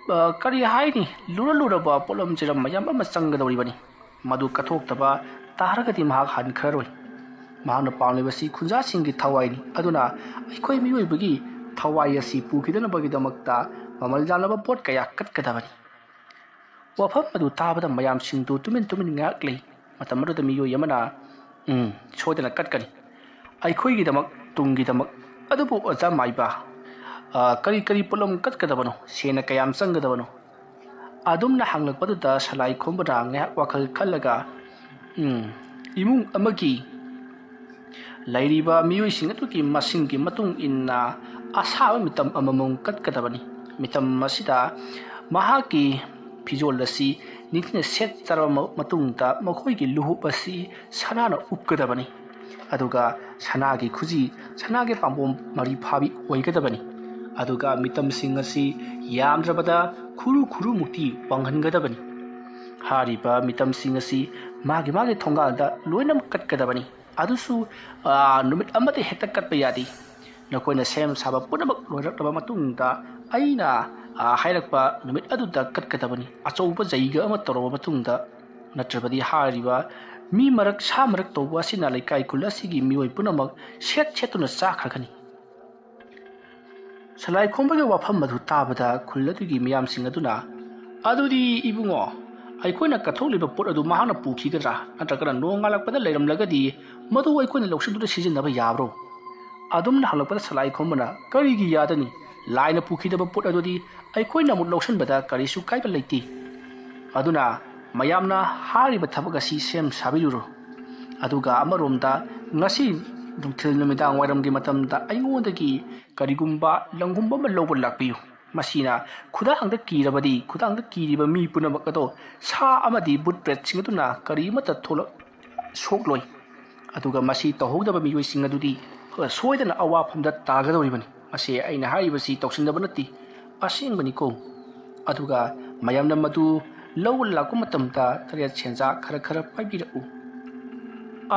ꯑ, ꯀꯔꯤ ꯍꯥꯏꯅꯤ, ꯂꯨꯔ ꯂꯨꯔꯕ ꯄꯣꯠꯂꯝ ꯆꯩꯔꯝ ꯃꯌꯥꯝ ꯑꯃ ꯆꯪꯒꯗꯧꯔꯤꯕꯅꯤ꯫ ꯃꯗꯨ ꯀꯠꯊꯣꯛꯇꯕ ꯇꯥꯔꯒꯗꯤ ꯃꯍꯥꯛ ꯍꯟꯈ꯭ꯔꯔꯣꯏ꯫ ꯃꯍꯥꯛꯅ ꯄꯥꯝꯂꯤꯕꯁꯤ ꯈꯨꯟꯖꯥꯁꯤꯡꯒꯤ ꯊꯋꯥꯏꯅꯤ꯫ ꯑꯗꯨꯅ ꯑꯩꯈꯣꯏ ꯃꯤꯑꯣꯏꯕꯒꯤ ꯊꯋꯥꯏ ꯑꯁꯤ ꯄꯨꯈꯤꯗꯅꯕꯒꯤꯗꯃꯛꯇ ꯃꯃꯜ ꯌꯥꯝꯂꯕ ꯄꯣꯠ ꯀꯌꯥ ꯀꯠꯀꯗꯕꯅꯤ꯫ ꯋꯥꯐꯝ ꯑꯗꯨ ꯇꯥꯕꯗ ꯃꯌꯥꯝꯁꯤꯡꯗꯨ ꯇꯨꯃꯤꯟ ꯇꯨꯃꯤꯟ ꯉꯥꯏꯍꯥꯛ ꯂꯩ꯫ ꯃꯇꯝ ꯑꯗꯨꯗ ꯃꯤꯑꯣꯏ ꯑꯃꯅ, "ꯎꯝ, ꯁꯣꯏꯗꯅ ꯀꯠꯀꯅꯤ꯫ ꯑꯩꯈꯣꯏꯒꯤꯗꯃꯛ, ꯇꯨꯡꯒꯤꯗꯃꯛ꯫ ꯑꯗꯨꯕꯨ ꯑꯣꯖꯥ ꯃꯥꯏꯕ, ꯑ, ꯀꯔꯤ ꯀꯔꯤ ꯄꯣꯠꯂꯝ ꯀꯠꯀꯗꯕꯅꯣ? ꯁꯦꯟꯅ ꯀꯌꯥꯝ ꯆꯪꯒꯗꯕꯅꯣ?" ꯑꯗꯨꯝꯅ ꯍꯪꯂꯛꯄꯗꯨꯗ ꯁꯂꯥꯏ ꯈꯣꯝꯕꯅ ꯉꯥꯏꯍꯥꯛ ꯋꯥꯈꯜ ꯈꯜꯂꯒ, "ꯎꯝ, ꯏꯃꯨꯡ ꯑꯃꯒꯤ ꯂꯩꯔꯤꯕ ꯃꯤꯑꯣꯏꯁꯤꯡ ꯑꯗꯨꯒꯤ ꯃꯁꯤꯡꯒꯤ ꯃꯇꯨꯡ ꯏꯟꯅ ꯑꯁꯥꯕ ꯃꯤꯇꯝ ꯑꯃꯃꯝ ꯀꯠꯀꯗꯕꯅꯤ꯫ ꯃꯤꯇꯝ ꯑꯁꯤꯗ ꯃꯍꯥꯛꯀꯤ ꯐꯤꯖꯣꯜ ꯑꯁꯤ ꯅꯤꯡꯊꯤꯅ ꯁꯦꯠ ꯆꯥꯔꯕ ꯃ-, ꯃꯇꯨꯡꯗ ꯃꯈꯣꯏꯒꯤ ꯂꯨꯍꯨꯞ ꯑꯁꯤ ꯁꯅꯥꯅ ꯎꯞꯀꯗꯕꯅꯤ꯫ ꯑꯗꯨꯒ ꯁꯅꯥꯒꯤ ꯈꯨꯖꯤ, ꯁꯅꯥꯒꯤ ꯄꯥꯝꯕꯣꯝ ꯃꯔꯤ ꯐꯥꯕꯤ ꯑꯣꯏꯒꯗꯕꯅꯤ꯫ ꯑꯗꯨꯒ ꯃꯤꯇꯝꯁꯤꯡ ꯑꯁꯤ ꯌꯥꯝꯗ꯭ꯔꯕꯗ ꯈꯨꯔꯨ ꯈꯨꯔꯨꯃꯨꯛꯇꯤ ꯋꯥꯡꯍꯟꯒꯗꯕꯅꯤ꯫ ꯍꯥꯏꯔꯤꯕ ꯃꯤꯇꯝꯁꯤꯡ ꯑꯁꯤ ꯃꯥꯒꯤ ꯃꯥꯒꯤ ꯊꯣꯡꯒꯥꯜꯗ ꯂꯣꯏꯅꯃꯛ ꯀꯠꯀꯗꯕꯅꯤ꯫ ꯑꯗꯨꯁꯨ, ꯑ, ꯅꯨꯃꯤꯠ ꯑꯃꯗ ꯍꯦꯛꯇ ꯀꯠꯄ ꯌꯥꯗꯦ꯫ ꯅꯈꯣꯏꯅ ꯁꯦꯝ ꯁꯥꯕ ꯄꯨꯝꯅꯃꯛ ꯂꯣꯏꯔꯛꯂꯕ ꯃꯇꯨꯡꯗ ꯑꯩꯅ, ꯑ, ꯍꯥꯏꯔꯛꯄ ꯅꯨꯃꯤꯠ ꯑꯗꯨꯗ ꯀꯠꯀꯗꯕꯅꯤ꯫ ꯑꯆꯧꯕ ꯖꯩꯒ ꯑꯃ ꯇꯧꯔꯕ ꯃꯇꯨꯡꯗ, ꯅꯠꯇ꯭ꯔꯕꯗꯤ ꯍꯥꯏꯔꯤꯕ ꯃꯤ ꯃꯔꯛ, ꯁꯥ ꯃꯔꯛ ꯇꯧꯕ ꯑꯁꯤꯅ ꯂꯩꯀꯥꯏ ꯈꯨꯜ ꯑꯁꯤꯒꯤ ꯃꯤꯑꯣꯏ ꯄꯨꯝꯅꯃꯛ ꯁꯦꯠ ꯁꯦꯠꯇꯨꯅ ꯆꯥꯈ꯭ꯔꯒꯅꯤ꯫" ꯁꯂꯥꯏ ꯈꯣꯝꯕꯒꯤ ꯋꯥꯐꯝ ꯑꯗꯨ ꯇꯥꯕꯗ ꯈꯨꯜ ꯑꯗꯨꯒꯤ ꯃꯤꯌꯥꯝꯁꯤꯡ ꯑꯗꯨꯅ, "ꯑꯗꯨꯗꯤ ꯏꯕꯨꯡꯉꯣ, ꯑꯩꯈꯣꯏꯅ ꯀꯠꯊꯣꯛꯂꯤꯕ ꯄꯣꯠ ꯑꯗꯨ ꯃꯍꯥꯛꯅ ꯄꯨꯈꯤꯒꯗ꯭ꯔꯥ? ꯅꯠꯇ꯭ꯔꯒꯅ ꯅꯣꯡꯉꯥꯜꯂꯛꯄꯗ ꯂꯩꯔꯝꯂꯒꯗꯤ ꯃꯗꯨ ꯑꯩꯈꯣꯏꯅ ꯂꯧꯁꯤꯟꯗꯨꯅ ꯁꯤꯖꯤꯟꯅꯕ ꯌꯥꯕ꯭ꯔꯣ?" ꯑꯗꯨꯝꯅ ꯍꯪꯂꯛꯄꯗ ꯁꯂꯥꯏ ꯈꯣꯝꯕꯅ, "ꯀꯔꯤꯒꯤ ꯌꯥꯗꯅꯤ? ꯂꯥꯏꯅ ꯄꯨꯈꯤꯗꯕ ꯄꯣꯠ ꯑꯗꯨꯗꯤ ꯑꯩꯈꯣꯏꯅ ꯑꯃꯨꯛ ꯂꯧꯁꯤꯟꯕꯗ ꯀꯔꯤꯁꯨ ꯀꯥꯏꯕ ꯂꯩꯇꯦ꯫ ꯑꯗꯨꯅ ꯃꯌꯥꯝꯅ ꯍꯥꯏꯔꯤꯕ ꯊꯕꯛ ꯑꯁꯤ ꯁꯦꯝ ꯁꯥꯕꯤꯔꯨꯔꯣ꯫ ꯑꯗꯨꯒ ꯑꯃꯔꯣꯝꯗ ꯉꯁꯤ ꯅꯨꯡꯊꯤꯜ ꯅꯨꯃꯤꯗꯥꯡ ꯋꯥꯏꯔꯝꯒꯤ ꯃꯇꯝꯗ ꯑꯩꯉꯣꯟꯗꯒꯤ ꯀꯔꯤꯒꯨꯝꯕ ꯂꯪꯒꯨꯝꯕ ꯑꯃ ꯂꯧꯕ ꯂꯥꯛꯄꯤꯌꯨ꯫ ꯃꯁꯤꯅ ꯈꯨꯗꯥꯡꯗ ꯀꯤꯔꯕꯗꯤ, ꯈꯨꯗꯥꯡꯗ ꯀꯤꯔꯤꯕ ꯃꯤ ꯄꯨꯝꯅꯃꯛ ꯑꯗꯣ ꯁꯥ ꯑꯃꯗꯤ ꯚꯨꯠ ꯄ꯭ꯔꯦꯠꯁꯤꯡ ꯑꯗꯨꯅ ꯀꯔꯤꯃꯠꯇ ꯊꯣꯛꯂꯛ-, ꯁꯣꯛꯂꯣꯏ꯫ ꯑꯗꯨꯒ ꯃꯁꯤ ꯇꯧꯍꯧꯗꯕ ꯃꯤꯑꯣꯏꯁꯤꯡ ꯑꯗꯨꯗꯤ ꯁꯣꯏꯗꯅ ꯑꯋꯥꯐꯝꯗ ꯇꯥꯒꯗꯧꯔꯤꯕꯅꯤ꯫ ꯃꯁꯤ ꯑꯩꯅ ꯍꯥꯏꯔꯤꯕꯁꯤ ꯇꯧꯁꯤꯟꯅꯕ ꯅꯠꯇꯦ, ꯑꯁꯦꯡꯕꯅꯤꯀꯣ꯫ ꯑꯗꯨꯒ ꯃꯌꯥꯝꯅ ꯃꯗꯨ ꯂꯧꯕ ꯂꯥꯛꯄ ꯃꯇꯝꯗ ꯇꯔꯦꯠ ꯁꯦꯟꯖꯥ ꯈꯔ ꯈꯔ ꯄꯥꯏꯕꯤꯔꯛꯎ꯫"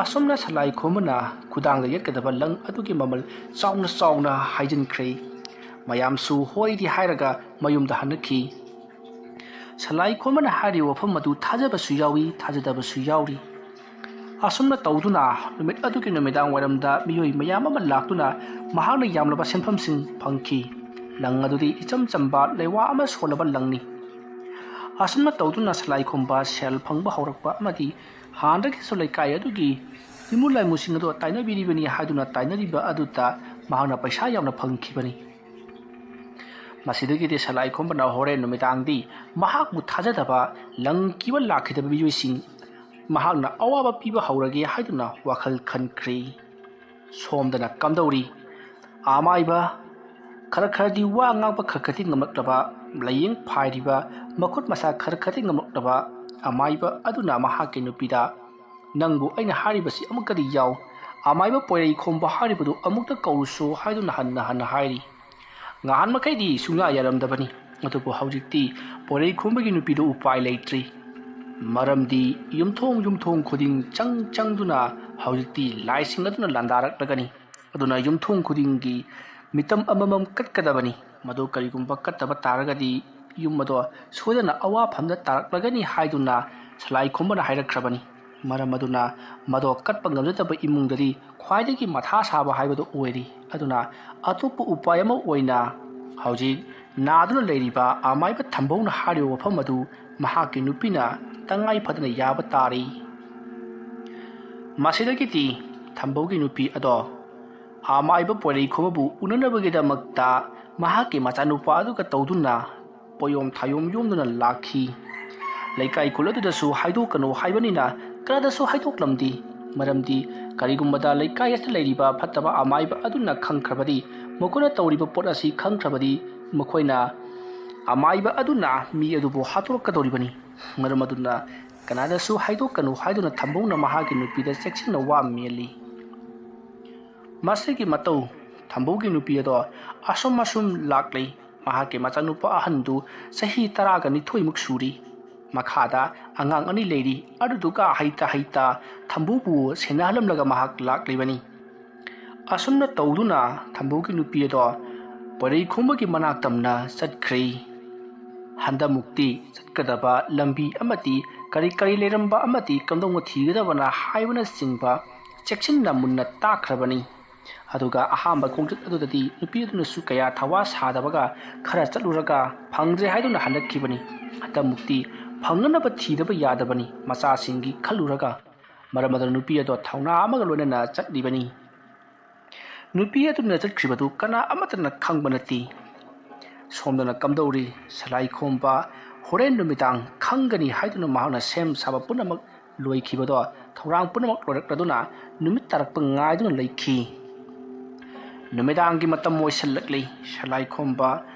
ꯑꯁꯨꯝꯅ ꯁꯂꯥꯏ ꯈꯣꯝꯕꯅ ꯈꯨꯗꯥꯡꯗ ꯌꯦꯠꯀꯗꯕ ꯂꯪ ꯑꯗꯨꯒꯤ ꯃꯃꯜ ꯆꯥꯎꯅ ꯆꯥꯎꯅ ꯍꯥꯏꯖꯤꯟꯈ꯭ꯔꯦ꯫ ꯃꯌꯥꯝꯁꯨ ꯍꯣꯏꯗꯤ ꯍꯥꯏꯔꯒ ꯃꯌꯨꯝꯗ ꯍꯟꯅꯈꯤ꯫ ꯁꯂꯥꯏ ꯈꯣꯝꯕꯅ ꯍꯥꯏꯔꯤꯕ ꯋꯥꯐꯝ ꯑꯗꯨ ꯊꯥꯖꯕꯁꯨ ꯌꯥꯎꯏ, ꯊꯥꯖꯗꯕꯁꯨ ꯌꯥꯎꯔꯤ꯫ ꯑꯁꯨꯝꯅ ꯇꯧꯗꯨꯅ ꯅꯨꯃꯤꯠ ꯑꯗꯨꯒꯤ ꯅꯨꯃꯤꯗꯥꯡ ꯋꯥꯏꯔꯝꯗ ꯃꯤꯑꯣꯏ ꯃꯌꯥꯝ ꯑꯃ ꯂꯥꯛꯇꯨꯅ ꯃꯍꯥꯛꯅ ꯌꯥꯝꯂꯕ ꯁꯦꯟꯐꯝꯁꯤꯡ ꯐꯪꯈꯤ꯫ ꯂꯪ ꯑꯗꯨꯗꯤ ꯏꯆꯝ ꯆꯝꯕ ꯂꯩꯋꯥ ꯑꯃ ꯁꯣꯜꯂꯕ ꯂꯪꯅꯤ꯫ ꯑꯁꯨꯝꯅ ꯇꯧꯗꯨꯅ ꯁꯂꯥꯏꯈꯣꯝꯕ ꯁꯦꯜ ꯐꯪꯕ ꯍꯧꯔꯛꯄ ꯑꯃꯗꯤ ꯍꯥꯟꯅꯗꯒꯤꯁꯨ ꯂꯩꯀꯥꯏ ꯑꯗꯨꯒꯤ ꯏꯃꯨ ꯂꯥꯏꯃꯨꯁꯤꯡ ꯑꯗꯨ ꯇꯥꯏꯅꯕꯤꯔꯤꯕꯅꯤ ꯍꯥꯏꯗꯨꯅ ꯇꯥꯏꯅꯔꯤꯕ ꯑꯗꯨꯗ ꯃꯍꯥꯛꯅ ꯄꯩꯁꯥ ꯌꯥꯝꯅ ꯐꯪꯈꯤꯕꯅꯤ꯫ ꯃꯁꯤꯗꯒꯤꯗꯤ ꯁꯂꯥꯏꯈꯣꯝꯕꯅ ꯍꯣꯔꯦꯟ ꯅꯨꯃꯤꯗꯥꯡꯗꯤ ꯃꯍꯥꯛꯄꯨ ꯊꯥꯖꯗꯕ ꯂꯪ ꯀꯤꯕ ꯂꯥꯛꯈꯤꯗꯕ ꯃꯤꯑꯣꯏꯁꯤꯡ ꯃꯍꯥꯛꯅ ꯑꯋꯥꯕ ꯄꯤꯕ ꯍꯧꯔꯒꯦ ꯍꯥꯏꯗꯨꯅ ꯋꯥꯈꯜ ꯈꯟꯈ꯭ꯔꯤ꯫ ꯁꯣꯝꯗꯅ ꯀꯝꯗꯧꯔꯤ? ꯑꯃꯥꯏꯕ ꯈꯔ ꯈꯔꯗꯤ ꯋꯥ ꯉꯥꯡꯕ ꯈꯔ ꯈꯔꯗꯤ ꯉꯝꯂꯛꯂꯕ, ꯂꯥꯏꯌꯦꯡ ꯐꯥꯏꯔꯤꯕ, ꯃꯈꯨꯠ ꯃꯁꯥ ꯈꯔ ꯈꯔꯗꯤ ꯉꯝꯂꯛꯂꯕ ꯑꯃꯥꯏꯕ ꯑꯗꯨꯅ ꯃꯍꯥꯛꯀꯤ ꯅꯨꯄꯤꯗ, "ꯅꯪꯕꯨ ꯑꯩꯅ ꯍꯥꯏꯔꯤꯕꯁꯤ ꯑꯃꯨꯛꯀꯗꯤ ꯌꯥꯎ, ꯑꯃꯥꯏꯕ ꯄꯣꯏꯔꯩ ꯈꯣꯝꯕ ꯍꯥꯏꯔꯤꯕꯗꯨ ꯑꯃꯨꯛꯇ ꯀꯧꯔꯨꯁꯨ" ꯍꯥꯏꯗꯨꯅ ꯍꯟꯅ ꯍꯟꯅ ꯍꯥꯏꯔꯤ꯫ ꯉꯍꯥꯟ ꯃꯈꯩꯗꯤ ꯁꯨꯡꯌꯥ ꯌꯥꯔꯝꯗꯕꯅꯤ, ꯑꯗꯨꯕꯨ ꯍꯧꯖꯤꯛꯇꯤ ꯄꯣꯏꯔꯩ ꯈꯣꯝꯕꯒꯤ ꯅꯨꯄꯤꯗꯨ ꯎꯄꯥꯏ ꯂꯩꯇ꯭ꯔꯤ꯫ ꯃꯔꯝꯗꯤ ꯌꯨꯝꯊꯣꯡ ꯌꯨꯝꯊꯣꯡ ꯈꯨꯗꯤꯡ ꯆꯪ ꯆꯪꯗꯨꯅ ꯍꯧꯖꯤꯛꯇꯤ ꯂꯥꯏꯁꯤꯡ ꯑꯗꯨꯅ ꯂꯥꯟꯗꯥꯔꯛꯂꯒꯅꯤ꯫ ꯑꯗꯨꯅ ꯌꯨꯝꯊꯣꯡ ꯈꯨꯗꯤꯡꯒꯤ ꯃꯤꯇꯝ ꯑꯃꯃꯝ ꯀꯠꯀꯗꯕꯅꯤ꯫ ꯃꯗꯨ ꯀꯔꯤꯒꯨꯝꯕ ꯀꯠꯇꯕ ꯇꯥꯔꯒꯗꯤ ꯌꯨꯝ ꯑꯗꯣ ꯁꯣꯏꯗꯅ ꯑꯋꯥꯐꯝꯗ ꯇꯥꯔꯛꯂꯒꯅꯤ ꯍꯥꯏꯗꯨꯅ ꯁꯂꯥꯏ ꯈꯣꯝꯕꯅ ꯍꯥꯏꯔꯛꯈ꯭ꯔꯕꯅꯤ꯫ ꯃꯔꯝ ꯑꯗꯨꯅ ꯃꯗꯣ ꯀꯠꯄ ꯉꯝꯖꯗꯕ ꯏꯃꯨꯡꯗꯗꯤ ꯈ꯭ꯋꯥꯏꯗꯒꯤ ꯃꯊꯥ ꯁꯥꯕ ꯍꯥꯏꯕꯗꯨ ꯑꯣꯏꯔꯤ꯫ ꯑꯗꯨꯅ ꯑꯇꯣꯞꯄ ꯎꯄꯥꯏ ꯑꯃ ꯑꯣꯏꯅ ꯍꯧꯖꯤꯛ ꯅꯥꯗꯨꯅ ꯂꯩꯔꯤꯕ ꯑꯃꯥꯏꯕ ꯊꯝꯕꯧꯅ ꯍꯥꯏꯔꯤꯕ ꯋꯥꯐꯝ ꯑꯗꯨ ꯃꯍꯥꯛꯀꯤ ꯅꯨꯄꯤꯅ ꯇꯉꯥꯏ ꯐꯗꯅ ꯌꯥꯕ ꯇꯥꯔꯤ꯫ ꯃꯁꯤꯗꯒꯤꯗꯤ ꯊꯝꯕꯧꯒꯤ ꯅꯨꯄꯤ ꯑꯗꯣ ꯑꯃꯥꯏꯕ ꯄꯣꯏꯔꯩꯈꯣꯝꯕꯕꯨ ꯎꯅꯅꯕꯒꯤꯗꯃꯛꯇ ꯃꯍꯥꯛꯀꯤ ꯃꯆꯥꯅꯨꯄꯥ ꯑꯗꯨꯒ ꯇꯧꯗꯨꯅ ꯄꯣꯌꯣꯝ ꯊꯥꯌꯣꯝ ꯌꯣꯝꯗꯨꯅ ꯂꯥꯛꯈꯤ꯫ ꯂꯩꯀꯥꯏ ꯈꯨꯜ ꯑꯗꯨꯗꯁꯨ ꯍꯥꯏꯗꯣꯛꯀꯅꯨ ꯍꯥꯏꯕꯅꯤꯅ ꯀꯅꯥꯗꯁꯨ ꯍꯥꯏꯗꯣꯛꯂꯝꯗꯦ꯫ ꯃꯔꯝꯗꯤ ꯀꯔꯤꯒꯨꯝꯕꯗ ꯂꯩꯀꯥꯏ ꯑꯁꯤꯗ ꯂꯩꯔꯤꯕ ꯐꯠꯇꯕ ꯑꯃꯥꯏꯕ ꯑꯗꯨꯅ ꯈꯪꯈ꯭ꯔꯕꯗꯤ, ꯃꯈꯣꯏꯅ ꯇꯧꯔꯤꯕ ꯄꯣꯠ ꯑꯁꯤ ꯈꯪꯈ꯭ꯔꯕꯗꯤ, ꯃꯈꯣꯏꯅ ꯑꯃꯥꯏꯕ ꯑꯗꯨꯅ ꯃꯤ ꯑꯗꯨꯕꯨ ꯍꯥꯠꯇꯣꯔꯛꯀꯗꯧꯔꯤꯕꯅꯤ꯫ ꯃꯔꯝ ꯑꯗꯨꯅ ꯀꯅꯥꯗꯁꯨ ꯍꯥꯏꯗꯣꯛꯀꯅꯨ ꯍꯥꯏꯗꯨꯅ ꯊꯝꯕꯧꯅ ꯃꯍꯥꯛꯀꯤ ꯅꯨꯄꯤꯗ ꯆꯦꯛꯁꯤꯟꯅ ꯋꯥ ꯃꯦꯜꯂꯤ꯫ ꯃꯁꯤꯒꯤ ꯃꯇꯧ ꯊꯝꯕꯧꯒꯤ ꯅꯨꯄꯤ ꯑꯗꯣ ꯑꯁꯨꯝ ꯑꯁꯨꯝ ꯂꯥꯛꯂꯤ꯫ ꯃꯍꯥꯛꯀꯤ ꯃꯆꯥꯅꯨꯄꯥ ꯑꯍꯟꯗꯨ ꯆꯍꯤ ꯇꯔꯥꯒ ꯅꯤꯊꯣꯏꯃꯨꯛ ꯁꯨꯔꯤ꯫ ꯃꯈꯥꯗ ꯑꯉꯥꯡ ꯑꯅꯤ ꯂꯩꯔꯤ꯫ ꯑꯗꯨꯗꯨꯒ ꯍꯩꯇ ꯍꯩꯇ ꯊꯝꯕꯧꯕꯨ ꯁꯦꯟꯅꯍꯜꯂꯝꯂꯒ ꯃꯍꯥꯛ ꯂꯥꯛꯂꯤꯕꯅꯤ꯫ ꯑꯁꯨꯝꯅ ꯇꯧꯗꯨꯅ ꯊꯝꯕꯧꯒꯤ ꯅꯨꯄꯤ ꯑꯗꯣ ꯄꯣꯏꯔꯩꯈꯣꯝꯕꯒꯤ ꯃꯅꯥꯛ ꯇꯝꯅ ꯆꯠꯈ꯭ꯔꯦ꯫ ꯍꯟꯗꯛꯃꯨꯛꯇꯤ ꯆꯠꯀꯗꯕ ꯂꯝꯕꯤ ꯑꯃꯗꯤ ꯀꯔꯤ ꯀꯔꯤ ꯂꯩꯔꯝꯕ ꯑꯃꯗꯤ ꯀꯝꯗꯧꯅ ꯊꯤꯒꯗꯕꯅ ꯍꯥꯏꯕꯅꯆꯤꯡꯕ ꯆꯦꯛꯁꯤꯟꯅ ꯃꯨꯟꯅ ꯇꯥꯛꯈ꯭ꯔꯕꯅꯤ꯫ ꯑꯗꯨꯒ ꯑꯍꯥꯟꯕ ꯈꯣꯡꯆꯠ ꯑꯗꯨꯗꯗꯤ ꯅꯨꯄꯤ ꯑꯗꯨꯅꯁꯨ ꯀꯌꯥ ꯊꯋꯥ ꯁꯥꯗꯕꯒ ꯈꯔ ꯆꯠꯂꯨꯔꯒ ꯐꯪꯗ꯭ꯔꯦ ꯍꯥꯏꯗꯨꯅ ꯍꯜꯂꯛꯈꯤꯕꯅꯤ꯫ ꯍꯟꯗꯛꯃꯨꯛꯇꯤ ꯐꯪꯅꯅꯕ ꯊꯤꯗꯕ ꯌꯥꯗꯕꯅꯤ꯫ ꯃꯆꯥꯁꯤꯡꯒꯤ ꯈꯜꯂꯨꯔꯒ ꯃꯔꯝ ꯑꯗꯨꯅ ꯅꯨꯄꯤ ꯑꯗꯣ ꯊꯧꯅꯥ ꯑꯃꯒ ꯂꯣꯏꯅꯅ ꯆꯠꯂꯤꯕꯅꯤ꯫ ꯅꯨꯄꯤ ꯑꯗꯨꯅ ꯆꯠꯈ꯭ꯔꯤꯕꯗꯨ ꯀꯅꯥ ꯑꯃꯠꯇꯅ ꯈꯪꯕ ꯅꯠꯇꯦ꯫ ꯁꯣꯝꯗꯅ ꯀꯝꯗꯧꯔꯤ? ꯁꯂꯥꯏꯈꯣꯝꯕ ꯍꯣꯔꯦꯟ ꯅꯨꯃꯤꯗꯥꯡ ꯈꯪꯒꯅꯤ ꯍꯥꯏꯗꯨꯅ ꯃꯍꯥꯛꯅ ꯁꯦꯝ ꯁꯥꯕ ꯄꯨꯝꯅꯃꯛ ꯂꯣꯏꯈꯤꯕꯗꯣ, ꯊꯧꯔꯥꯡ ꯄꯨꯝꯅꯃꯛ ꯂꯣꯏꯔꯛꯂꯗꯨꯅ ꯅꯨꯃꯤꯠ ꯇꯥꯔꯛꯄ ꯉꯥꯏꯗꯨꯅ ꯂꯩꯈꯤ꯫ ꯅꯨꯃꯤꯗꯥꯡꯒꯤ ꯃꯇꯝ ꯑꯣꯏꯁꯤꯜꯂꯛꯂꯤ꯫ ꯁꯂꯥꯏꯈꯣꯝꯕ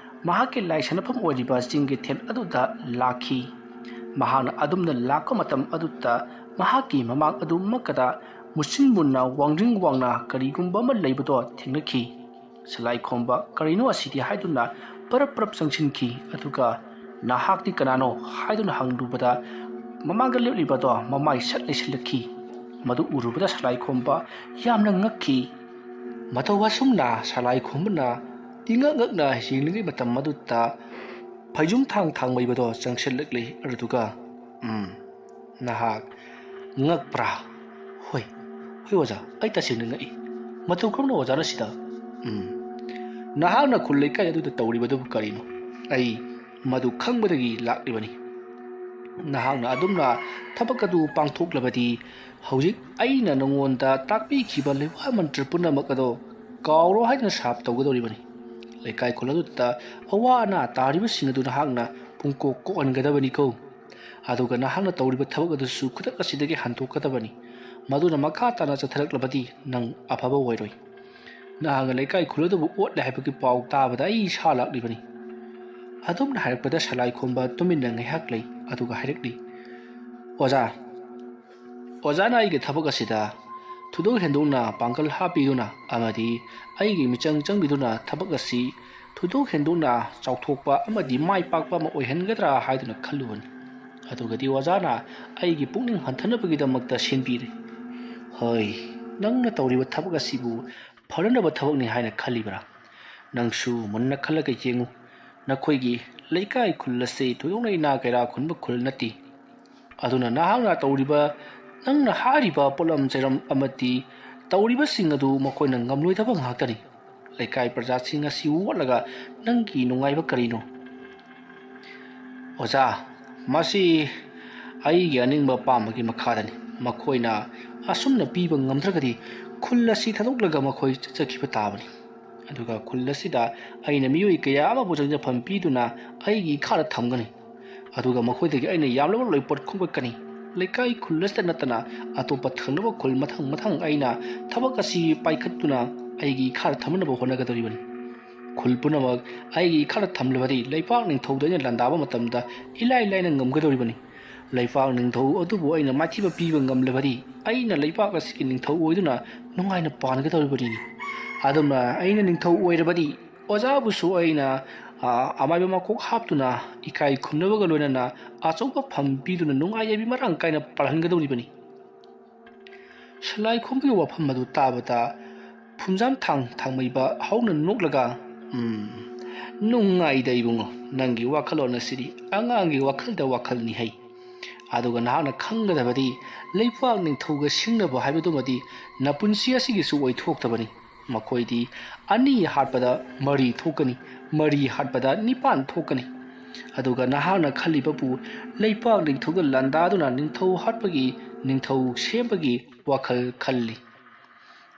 ꯃꯍꯥꯛꯀꯤ ꯂꯥꯏ ꯁꯥꯟꯅꯐꯝ ꯑꯣꯏꯔꯤꯕ ꯆꯤꯡꯒꯤ ꯊꯦꯟ ꯑꯗꯨꯗ ꯂꯥꯛꯈꯤ꯫ ꯃꯍꯥꯛꯅ ꯑꯗꯨꯝꯅ ꯂꯥꯛꯄ ꯃꯇꯝ ꯑꯗꯨꯗ ꯃꯍꯥꯛꯀꯤ ꯃꯃꯥꯡ ꯑꯗꯨꯃꯛꯀꯗ ꯃꯨꯁꯤꯟ ꯃꯨꯟꯅ ꯋꯥꯡꯗ꯭ꯔꯤꯡ ꯋꯥꯡꯅ ꯀꯔꯤꯒꯨꯝꯕ ꯑꯃ ꯂꯩꯕꯗꯣ ꯊꯦꯡꯅꯈꯤ꯫ ꯁꯂꯥꯏꯈꯣꯝꯕ "ꯀꯔꯤꯅꯣ ꯑꯁꯤꯗꯤ?" ꯍꯥꯏꯗꯨꯅ ꯄꯔꯞ ꯄꯔꯞ ꯆꯪꯁꯤꯟꯈꯤ꯫ ꯑꯗꯨꯒ "ꯅꯍꯥꯛꯇꯤ ꯀꯅꯥꯅꯣ?" ꯍꯥꯏꯗꯨꯅ ꯍꯪꯂꯨꯕꯗ ꯃꯃꯥꯡꯗ ꯂꯦꯞꯂꯤꯕꯗꯣ ꯃꯃꯥꯏ ꯁꯠ ꯂꯩꯁꯤꯜꯂꯛꯈꯤ꯫ ꯃꯗꯨ ꯎꯔꯨꯕꯗ ꯁꯂꯥꯏꯈꯣꯝꯕ ꯌꯥꯝꯅ ꯉꯛꯈꯤ꯫ ꯃꯇꯧ ꯑꯁꯨꯝꯅ ꯁꯂꯥꯏꯈꯣꯝꯕꯅ ꯏꯉꯛ ꯉꯛꯅ ꯌꯦꯡꯂꯤꯉꯩ ꯃꯇꯝ ꯑꯗꯨꯗ ꯐꯩꯖꯨꯝ ꯊꯥꯡ ꯊꯥꯡꯕꯩꯕꯗꯣ ꯆꯪꯁꯤꯜꯂꯛꯂꯤ꯫ ꯑꯗꯨꯗꯨꯒ, "ꯎꯝ, ꯅꯍꯥꯛ ꯉꯛꯄ꯭ꯔꯥ?" "ꯍꯣꯏ, ꯍꯣꯏ ꯑꯣꯖꯥ, ꯑꯩ ꯇꯁꯦꯡꯅ ꯉꯛꯏ꯫ ꯃꯇꯧ ꯀꯔꯝꯅ ꯑꯣꯖꯥꯅ ꯁꯤꯗ?" "ꯎꯝ, ꯅꯍꯥꯛꯅ ꯈꯨꯜ ꯂꯩꯀꯥꯏ ꯑꯗꯨꯗ ꯇꯧꯔꯤꯕꯗꯨꯕꯨ ꯀꯔꯤꯅꯣ? ꯑꯩ ꯃꯗꯨ ꯈꯪꯕꯗꯒꯤ ꯂꯥꯛꯂꯤꯕꯅꯤ꯫ ꯅꯍꯥꯛꯅ ꯑꯗꯨꯝꯅ ꯊꯕꯛ ꯑꯗꯨ ꯄꯥꯡꯊꯣꯛꯂꯕꯗꯤ ꯍꯧꯖꯤꯛ ꯑꯩꯅ ꯅꯉꯣꯟꯗ ꯇꯥꯛꯄꯤꯈꯤꯕ ꯂꯩꯋꯥ ꯃꯟꯇ꯭ꯔ ꯄꯨꯝꯅꯃꯛ ꯑꯗꯣ ꯀꯥꯎꯔꯣ ꯍꯥꯏꯗꯨꯅ ꯁꯥꯞ ꯇꯧꯒꯗꯧꯔꯤꯕꯅꯤ꯫ ꯂꯩꯀꯥꯏ ꯈꯨꯜ ꯑꯗꯨꯗ ꯑꯋꯥ ꯑꯅꯥ ꯇꯥꯔꯤꯕꯁꯤꯡ ꯑꯗꯨ ꯅꯍꯥꯛꯅ ꯄꯨꯡꯀꯣꯛ ꯀꯣꯛꯍꯟꯒꯗꯕꯅꯤꯀꯣ꯫ ꯑꯗꯨꯒ ꯅꯍꯥꯛꯅ ꯇꯧꯔꯤꯕ ꯊꯕꯛ ꯑꯗꯨꯁꯨ ꯈꯨꯗꯛ ꯑꯁꯤꯗꯒꯤ ꯍꯟꯗꯣꯛꯀꯗꯕꯅꯤ꯫ ꯃꯗꯨꯅ ꯃꯈꯥ ꯇꯥꯅ ꯆꯠꯊꯔꯛꯂꯕꯗꯤ ꯅꯪ ꯑꯐꯕ ꯑꯣꯏꯔꯣꯏ꯫ ꯅꯍꯥꯛꯅ ꯂꯩꯀꯥꯏ ꯈꯨꯜ ꯑꯗꯨꯕꯨ ꯑꯣꯠꯂꯦ ꯍꯥꯏꯕꯒꯤ ꯄꯥꯎ ꯇꯥꯕꯗ ꯑꯩ ꯏꯁꯥ ꯂꯥꯛꯂꯤꯕꯅꯤ꯫" ꯑꯗꯨꯝꯅ ꯍꯥꯏꯔꯛꯄꯗ ꯁꯂꯥꯏꯈꯣꯝꯕ ꯇꯨꯃꯤꯟꯅ ꯉꯥꯏꯍꯥꯛ ꯂꯩ, ꯑꯗꯨꯒ ꯍꯥꯏꯔꯛꯂꯤ, "ꯑꯣꯖꯥ, ꯑꯣꯖꯥꯅ ꯑꯩꯒꯤ ꯊꯕꯛ ꯑꯁꯤꯗ ꯊꯣꯏꯗꯣꯛ ꯍꯦꯟꯗꯣꯛꯅ ꯄꯥꯡꯒꯜ ꯍꯥꯞꯄꯤꯗꯨꯅ ꯑꯃꯗꯤ ꯑꯩꯒꯤ ꯃꯤꯆꯪ ꯆꯪꯕꯤꯗꯨꯅ ꯊꯕꯛ ꯑꯁꯤ ꯊꯣꯏꯗꯣꯛ ꯍꯦꯟꯗꯣꯛꯅ ꯆꯥꯎꯊꯣꯛꯄ ꯑꯃꯗꯤ ꯃꯥꯏ ꯄꯥꯛꯄ ꯑꯃ ꯑꯣꯏꯍꯟꯒꯗ꯭ꯔꯥ ꯍꯥꯏꯗꯨꯅ ꯈꯜꯂꯨꯕꯅꯤ꯫ ꯑꯗꯨꯒꯗꯤ ꯑꯣꯖꯥꯅ ꯑꯩꯒꯤ ꯄꯨꯛꯅꯤꯡ ꯍꯟꯊꯅꯕꯒꯤꯗꯃꯛꯇ ꯁꯤꯟꯕꯤꯔꯦ꯫ ꯍꯣꯏ, ꯅꯪꯅ ꯇꯧꯔꯤꯕ ꯊꯕꯛ ꯑꯁꯤꯕꯨ ꯐꯅꯅꯕ ꯊꯕꯛꯅꯤ ꯍꯥꯏꯅ ꯈꯜꯂꯤꯕ꯭ꯔꯥ? ꯅꯪꯁꯨ ꯃꯨꯟꯅ ꯈꯜꯂꯒ ꯌꯦꯡꯉꯨ꯫ ꯅꯈꯣꯏꯒꯤ ꯂꯩꯀꯥꯏ ꯈꯨꯜ ꯑꯁꯤ ꯊꯣꯏꯗꯣꯛꯅ ꯏꯅꯥ ꯀꯩꯔꯥ ꯈꯨꯟꯕ ꯈꯨꯜ ꯅꯠꯇꯦ꯫ ꯑꯗꯨꯅ ꯅꯍꯥꯛꯅ ꯇꯧꯔꯤꯕ, ꯅꯪꯅ ꯍꯥꯏꯔꯤꯕ ꯄꯣꯠꯂꯝ ꯆꯩꯔꯝ ꯑꯃꯗꯤ ꯇꯧꯔꯤꯕꯁꯤꯡ ꯑꯗꯨ ꯃꯈꯣꯏꯅ ꯉꯝꯂꯣꯏꯗꯕ ꯉꯥꯛꯇꯅꯤ꯫ ꯂꯩꯀꯥꯏ ꯄ꯭ꯔꯖꯥꯁꯤꯡ ꯑꯁꯤ ꯑꯣꯠꯂꯒ ꯅꯪꯒꯤ ꯅꯨꯡꯉꯥꯏꯕ ꯀꯔꯤꯅꯣ? ꯑꯣꯖꯥ, ꯃꯁꯤ ꯑꯩꯒꯤ ꯑꯅꯤꯡꯕ ꯑꯄꯥꯝꯕꯒꯤ ꯃꯈꯥꯗꯅꯤ꯫ ꯃꯈꯣꯏꯅ ꯑꯁꯨꯝꯅ ꯄꯤꯕ ꯉꯝꯗ꯭ꯔꯒꯗꯤ ꯈꯨꯜ ꯑꯁꯤ ꯊꯥꯗꯣꯛꯂꯒ ꯃꯈꯣꯏ ꯆꯠꯆꯈꯤꯕ ꯇꯥꯕꯅꯤ꯫ ꯑꯗꯨꯒ ꯈꯨꯜ ꯑꯁꯤꯗ ꯑꯩꯅ ꯃꯤꯑꯣꯏ ꯀꯌꯥ ꯑꯃꯕꯨ ꯆꯪꯖꯐꯝ ꯄꯤꯗꯨꯅ ꯑꯩꯒꯤ ꯏꯈꯥꯗ ꯊꯝꯒꯅꯤ꯫ ꯑꯗꯨꯒ ꯃꯈꯣꯏꯗꯒꯤ ꯑꯩꯅ ꯌꯥꯝꯂꯕ ꯂꯣꯏꯄꯣꯠ ꯈꯣꯝꯒꯠꯀꯅꯤ꯫ ꯂꯩꯀꯥꯏ ꯈꯨꯜ ꯑꯁꯤꯗ ꯅꯠꯇꯅ ꯑꯇꯣꯞꯄ ꯊꯪꯅꯕ ꯈꯨꯜ ꯃꯊꯪ ꯃꯊꯪ ꯑꯩꯅ ꯊꯕꯛ ꯑꯁꯤ ꯄꯥꯏꯈꯠꯇꯨꯅ ꯑꯩꯒꯤ ꯏꯈꯥꯗ ꯊꯝꯅꯕ ꯍꯣꯠꯅꯒꯗꯧꯔꯤꯕꯅꯤ꯫ ꯈꯨꯜ ꯄꯨꯝꯅꯃꯛ ꯑꯩꯒꯤ ꯏꯈꯥꯗ ꯊꯝꯂꯕꯗꯤ ꯂꯩꯄꯥꯛ ꯅꯤꯡꯊꯧꯗ ꯑꯩꯅ ꯂꯥꯟꯗꯥꯕ ꯃꯇꯝꯗ ꯏꯂꯥꯏ ꯂꯥꯏꯅ ꯉꯝꯒꯗꯧꯔꯤꯕꯅꯤ꯫ ꯂꯩꯄꯥꯛ ꯅꯤꯡꯊꯧ ꯑꯗꯨꯕꯨ ꯑꯩꯅ ꯃꯥꯏꯊꯤꯕ ꯄꯤꯕ ꯉꯝꯂꯕꯗꯤ ꯑꯩꯅ ꯂꯩꯄꯥꯛ ꯑꯁꯤꯒꯤ ꯅꯤꯡꯊꯧ ꯑꯣꯏꯗꯨꯅ ꯅꯨꯡꯉꯥꯏꯅ ꯄꯥꯟꯒꯗꯧꯔꯤꯕꯅꯤ꯫ ꯑꯗꯨꯝꯅ ꯑꯩꯅ ꯅꯤꯡꯊꯧ ꯑꯣꯏꯔꯕꯗꯤ ꯑꯣꯖꯥꯕꯨꯁꯨ ꯑꯩꯅ, ꯑ, ꯑꯃꯥꯏꯕ ꯃꯀꯣꯛ ꯍꯥꯞꯇꯨꯅ ꯏꯀꯥꯏ ꯈꯨꯝꯅꯕꯒ ꯂꯣꯏꯅꯅ ꯑꯆꯧꯕ ꯐꯝ ꯄꯤꯗꯨꯅ ꯅꯨꯡꯉꯥꯏ ꯌꯥꯏꯕꯤ ꯃꯔꯥꯡ ꯀꯥꯏꯅ ꯄꯥꯜꯍꯟꯒꯗꯧꯔꯤꯕꯅꯤ꯫ ꯁꯂꯥꯏ ꯈꯣꯝꯕꯒꯤ ꯋꯥꯐꯝ ꯑꯗꯨ ꯇꯥꯕꯗ ꯐꯨꯝꯖꯥꯝ ꯊꯥꯡ ꯊꯥꯡꯃꯩꯕ ꯍꯧꯅ ꯅꯣꯛꯂꯒ, "ꯎꯝ, ꯅꯨꯡꯉꯥꯏꯗ ꯏꯕꯨꯡꯉꯣ, ꯅꯪꯒꯤ ꯋꯥꯈꯜꯂꯣꯟ ꯑꯁꯤꯗꯤ ꯑꯉꯥꯡꯒꯤ ꯋꯥꯈꯜꯗ ꯋꯥꯈꯜꯅꯤ ꯍꯩ꯫ ꯑꯗꯨꯒ ꯅꯍꯥꯛꯅ ꯈꯪꯒꯗꯕꯗꯤ ꯂꯩꯄꯥꯛ ꯅꯤꯡꯊꯧꯒ ꯁꯤꯡꯅꯕ ꯍꯥꯏꯕꯗꯨꯃꯗꯤ ꯅꯄꯨꯟꯁꯤ ꯑꯁꯤꯒꯤꯁꯨ ꯑꯣꯏꯊꯣꯛꯇꯕꯅꯤ꯫ ꯃꯈꯣꯏꯗꯤ ꯑꯅꯤ ꯍꯥꯠꯄꯗ ꯃꯔꯤ ꯊꯣꯛꯀꯅꯤ, ꯃꯔꯤ ꯍꯥꯠꯄꯗ ꯅꯤꯄꯥꯟ ꯊꯣꯛꯀꯅꯤ꯫ ꯑꯗꯨꯒ ꯅꯍꯥꯛꯅ ꯈꯜꯂꯤꯕꯕꯨ ꯂꯩꯄꯥꯛ ꯅꯤꯡꯊꯧꯒ ꯂꯥꯟꯗꯥꯗꯨꯅ ꯅꯤꯡꯊꯧ ꯍꯥꯠꯄꯒꯤ, ꯅꯤꯡꯊꯧ ꯁꯦꯝꯕꯒꯤ ꯋꯥꯈꯜ ꯈꯜꯂꯤ꯫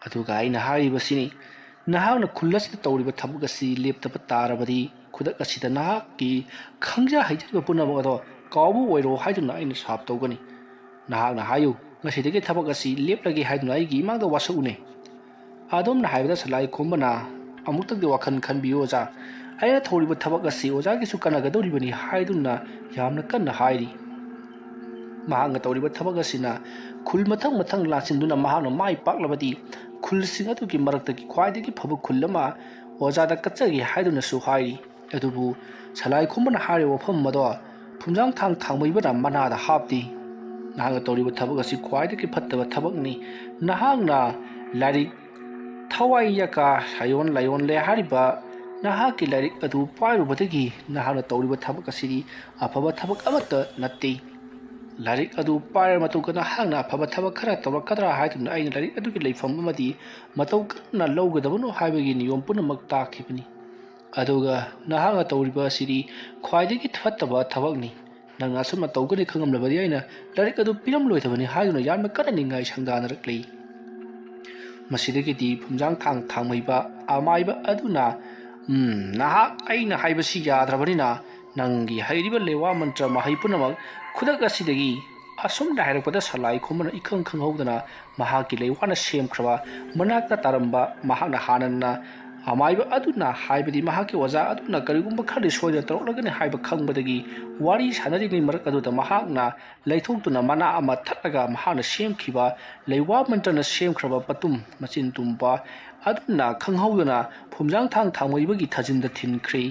ꯑꯗꯨꯒ ꯑꯩꯅ ꯍꯥꯏꯔꯤꯕꯁꯤꯅꯤ, ꯅꯍꯥꯛꯅ ꯈꯨꯜ ꯑꯁꯤꯗ ꯇꯧꯔꯤꯕ ꯊꯕꯛ ꯑꯁꯤ ꯂꯦꯞꯇꯕ ꯇꯥꯔꯕꯗꯤ ꯈꯨꯗꯛ ꯑꯁꯤꯗ ꯅꯍꯥꯛꯀꯤ ꯈꯪꯖ ꯍꯩꯖꯔꯤꯕ ꯄꯨꯝꯅꯃꯛ ꯑꯗꯣ ꯀꯥꯎꯕ ꯑꯣꯏꯔꯣ ꯍꯥꯏꯗꯨꯅ ꯑꯩꯅ ꯁꯥꯞ ꯇꯧꯒꯅꯤ꯫ ꯅꯍꯥꯛꯅ ꯍꯥꯏꯌꯨ, ꯉꯁꯤꯗꯒꯤ ꯊꯕꯛ ꯑꯁꯤ ꯂꯦꯞꯂꯒꯦ ꯍꯥꯏꯗꯨꯅ ꯑꯩꯒꯤ ꯏꯃꯥꯡꯗ ꯋꯥꯁꯛꯎꯅꯦ꯫ ꯑꯗꯣꯝꯅ ꯍꯥꯏꯕꯗ ꯁꯂꯥꯏ ꯈꯣꯝꯕꯅ, "ꯑꯃꯨꯛꯇꯪꯗꯤ ꯋꯥꯈꯜ ꯈꯟꯕꯤꯌꯨ ꯑꯣꯖꯥ, ꯑꯩꯅ ꯊꯧꯔꯤꯕ ꯊꯕꯛ ꯑꯁꯤ ꯑꯣꯖꯥꯒꯤꯁꯨ ꯀꯥꯟꯅꯒꯗꯧꯔꯤꯕꯅꯤ" ꯍꯥꯏꯗꯨꯅ ꯌꯥꯝꯅ ꯀꯟꯅ ꯍꯥꯏꯔꯤ꯫ ꯃꯍꯥꯛꯅ ꯇꯧꯔꯤꯕ ꯊꯕꯛ ꯑꯁꯤꯅ ꯈꯨꯜ ꯃꯊꯪ ꯃꯊꯪ ꯂꯥꯟꯁꯤꯟꯗꯨꯅ ꯃꯍꯥꯛꯅ ꯃꯥꯏ ꯄꯥꯛꯂꯕꯗꯤ ꯈꯨꯜꯁꯤꯡ ꯑꯗꯨꯒꯤ ꯃꯔꯛꯇꯒꯤ ꯈ꯭ꯋꯥꯏꯗꯒꯤ ꯐꯕ ꯈꯨꯜ ꯑꯃ ꯑꯣꯖꯥꯗ ꯀꯠꯆꯒꯦ ꯍꯥꯏꯗꯨꯅꯁꯨ ꯍꯥꯏꯔꯤ꯫ ꯑꯗꯨꯕꯨ ꯁꯂꯥꯏ ꯈꯣꯝꯕꯅ ꯍꯥꯏꯔꯤꯕ ꯋꯥꯐꯝ ꯑꯗꯣ ꯐꯨꯝꯖꯥꯡ ꯊꯥꯡ ꯊꯥꯡꯃꯩꯕꯅ ꯃꯅꯥꯗ ꯍꯥꯞꯇꯦ꯫ ꯅꯍꯥꯛꯅ ꯇꯧꯔꯤꯕ ꯊꯕꯛ ꯑꯁꯤ ꯈ꯭ꯋꯥꯏꯗꯒꯤ ꯐꯠꯇꯕ ꯊꯕꯛꯅꯤ꯫ ꯅꯍꯥꯛꯅ ꯂꯥꯏꯔꯤꯛ ꯊꯋꯥꯏ ꯌꯥꯀꯥ ꯁꯥꯌꯣꯟ ꯂꯥꯏꯌꯣꯟꯂꯦ ꯍꯥꯏꯔꯤꯕ ꯅꯍꯥꯛꯀꯤ ꯂꯥꯏꯔꯤꯛ ꯑꯗꯨ ꯄꯥꯏꯔꯨꯕꯗꯒꯤ ꯅꯍꯥꯛꯅ ꯇꯧꯔꯤꯕ ꯊꯕꯛ ꯑꯁꯤꯗꯤ ꯑꯐꯕ ꯊꯕꯛ ꯑꯃꯠꯇ ꯅꯠꯇꯦ꯫ ꯂꯥꯏꯔꯤꯛ ꯑꯗꯨ ꯄꯥꯏꯔꯕ ꯃꯇꯨꯡꯗ ꯅꯍꯥꯛꯅ ꯑꯐꯕ ꯊꯕꯛ ꯈꯔ ꯇꯧꯔꯛꯀꯗ꯭ꯔꯥ ꯍꯥꯏꯗꯨꯅ ꯑꯩꯅ ꯂꯥꯏꯔꯤꯛ ꯑꯗꯨꯒꯤ ꯂꯩꯐꯝ ꯑꯃꯗꯤ ꯃꯇꯧ ꯀꯔꯝꯅ ꯂꯧꯒꯗꯕꯅꯣ ꯍꯥꯏꯕꯒꯤ ꯅꯤꯌꯣꯝ ꯄꯨꯝꯅꯃꯛ ꯇꯥꯛꯈꯤꯕꯅꯤ꯫ ꯑꯗꯨꯒ ꯅꯍꯥꯛꯅ ꯇꯧꯔꯤꯕ ꯑꯁꯤꯗꯤ ꯈ꯭ꯋꯥꯏꯗꯒꯤ ꯐꯠꯇꯕ ꯊꯕꯛꯅꯤ꯫ ꯅꯪꯅ ꯑꯁꯨꯝꯅ ꯇꯧꯒꯅꯤ ꯈꯪꯂꯝꯂꯕꯗꯤ ꯑꯩꯅ ꯂꯥꯏꯔꯤꯛ ꯑꯗꯨ ꯄꯤꯔꯝꯂꯣꯏꯗꯕꯅꯤ ꯍꯥꯏꯗꯨꯅ ꯌꯥꯝꯅ ꯀꯟꯅ ꯅꯤꯡꯉꯥꯏ ꯁꯪꯗꯥꯅꯔꯛꯂꯤ꯫ ꯃꯁꯤꯗꯒꯤꯗꯤ ꯐꯨꯝꯖꯥꯡ ꯊꯥꯡ ꯊꯥꯡꯃꯩꯕ ꯑꯃꯥꯏꯕ ꯑꯗꯨꯅ, "ꯎꯝ, ꯅꯍꯥꯛ ꯑꯩꯅ ꯍꯥꯏꯕꯁꯤ ꯌꯥꯗ꯭ꯔꯕꯅꯤꯅ ꯅꯪꯒꯤ ꯍꯩꯔꯤꯕ ꯂꯩꯋꯥ ꯃꯟꯇ꯭ꯔ ꯃꯍꯩ ꯄꯨꯝꯅꯃꯛ ꯈꯨꯗꯛ ꯑꯁꯤꯗꯒꯤ," ꯑꯁꯨꯝꯅ ꯍꯥꯏꯔꯛꯄꯗ ꯁꯂꯥꯏ ꯈꯣꯝꯕꯅ ꯏꯈꯪ ꯈꯪꯍꯧꯗꯅ ꯃꯍꯥꯛꯀꯤ ꯂꯩꯋꯥꯅ ꯁꯦꯝꯈ꯭ꯔꯕ ꯃꯅꯥꯛꯇ ꯇꯥꯔꯝꯕ ꯃꯍꯥꯛꯅ ꯍꯥꯟꯅꯅ ꯑꯃꯥꯏꯕ ꯑꯗꯨꯅ ꯍꯥꯏꯕꯗꯤ ꯃꯍꯥꯛꯀꯤ ꯑꯣꯖꯥ ꯑꯗꯨꯅ ꯀꯔꯤꯒꯨꯝꯕ ꯈꯔꯗꯤ ꯁꯣꯏꯗꯅ ꯇꯧꯔꯛꯂꯒꯅꯤ ꯍꯥꯏꯕ ꯈꯪꯕꯗꯒꯤ ꯋꯥꯔꯤ ꯁꯥꯟꯅꯔꯤꯉꯩ ꯃꯔꯛ ꯑꯗꯨꯗ ꯃꯍꯥꯛꯅ ꯂꯩꯊꯣꯛꯇꯨꯅ ꯃꯅꯥ ꯑꯃ ꯊꯠꯂꯒ ꯃꯍꯥꯛꯅ ꯁꯦꯝꯈꯤꯕ ꯂꯩꯋꯥ ꯃꯟꯇ꯭ꯔꯅ ꯁꯦꯝꯈ꯭ꯔꯕ ꯄꯇꯨꯝ ꯃꯆꯤꯟ ꯇꯨꯝꯕ ꯑꯗꯨꯅ ꯈꯪꯍꯧꯗꯅ ꯐꯨꯝꯖꯥꯡ ꯊꯥꯡ ꯊꯥꯡꯃꯩꯕꯒꯤ ꯊꯥꯖꯤꯟꯗ ꯊꯤꯟꯈ꯭ꯔꯦ꯫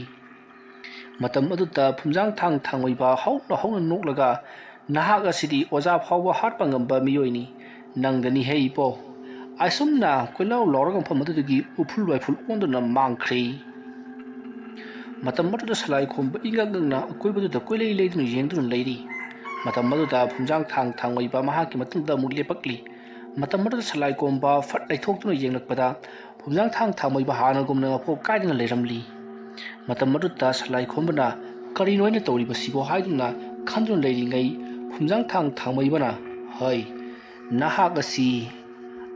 ꯃꯇꯝ ꯑꯗꯨꯗ ꯐꯨꯝꯖꯥꯡ ꯊꯥꯡ ꯊꯥꯡꯃꯩꯕ ꯍꯧꯅ ꯍꯧꯅ ꯅꯣꯛꯂꯒ, "ꯅꯍꯥꯛ ꯑꯁꯤꯗꯤ ꯑꯣꯖꯥ ꯐꯥꯎꯕ ꯍꯥꯠꯄ ꯉꯝꯕ ꯃꯤꯑꯣꯏꯅꯤ꯫ ꯅꯪꯗꯅꯤ ꯍꯦ ꯏꯄꯣ!" ꯑꯁꯨꯝꯅ ꯀꯣꯏꯂꯥꯎ ꯂꯥꯎꯔꯒ ꯃꯐꯝ ꯑꯗꯨꯗꯒꯤ ꯎꯐꯨꯜ ꯋꯥꯏꯐꯨꯜ ꯑꯣꯟꯗꯨꯅ ꯃꯥꯡꯈ꯭ꯔꯦ꯫ ꯃꯇꯝ ꯑꯗꯨꯗ ꯁꯂꯥꯏ ꯈꯣꯝꯕ ꯏꯉꯛ ꯉꯛꯅ ꯑꯀꯣꯏꯕꯗꯨꯗ ꯀꯣꯏꯂꯩ ꯂꯩꯗꯨꯅ ꯌꯦꯡꯗꯨꯅ ꯂꯩꯔꯤ꯫ ꯃꯇꯝ ꯑꯗꯨꯗ ꯐꯨꯝꯖꯥꯡ ꯊꯥꯡ ꯊꯥꯡꯃꯩꯕ ꯃꯍꯥꯛꯀꯤ ꯃꯇꯨꯡꯗ ꯑꯃꯨꯛ ꯂꯦꯞꯄꯛꯂꯤ꯫ ꯃꯇꯝ ꯑꯗꯨꯗ ꯁꯂꯥꯏ ꯈꯣꯝꯕ ꯐꯠ ꯂꯩꯊꯣꯛꯇꯨꯅ ꯌꯦꯡꯂꯛꯄꯗ ꯐꯨꯝꯖꯥꯡ ꯊꯥꯡ ꯊꯥꯡꯃꯩꯕ ꯍꯥꯟꯅꯒꯨꯝꯅ ꯃꯄꯣꯛ ꯀꯥꯏꯗꯅ ꯂꯩꯔꯝꯂꯤ꯫ ꯃꯇꯝ ꯑꯗꯨꯗ ꯁꯂꯥꯏ ꯈꯣꯝꯕꯅ "ꯀꯔꯤꯅꯣ ꯑꯩꯅ ꯇꯧꯔꯤꯕꯁꯤꯕꯣ?" ꯍꯥꯏꯗꯨꯅ ꯈꯟꯗꯨꯅ ꯂꯩꯔꯤꯉꯩ ꯐꯨꯝꯖꯥꯡ ꯊꯥꯡ ꯊꯥꯡꯃꯩꯕꯅ, "ꯍꯩ, ꯅꯍꯥꯛ ꯑꯁꯤ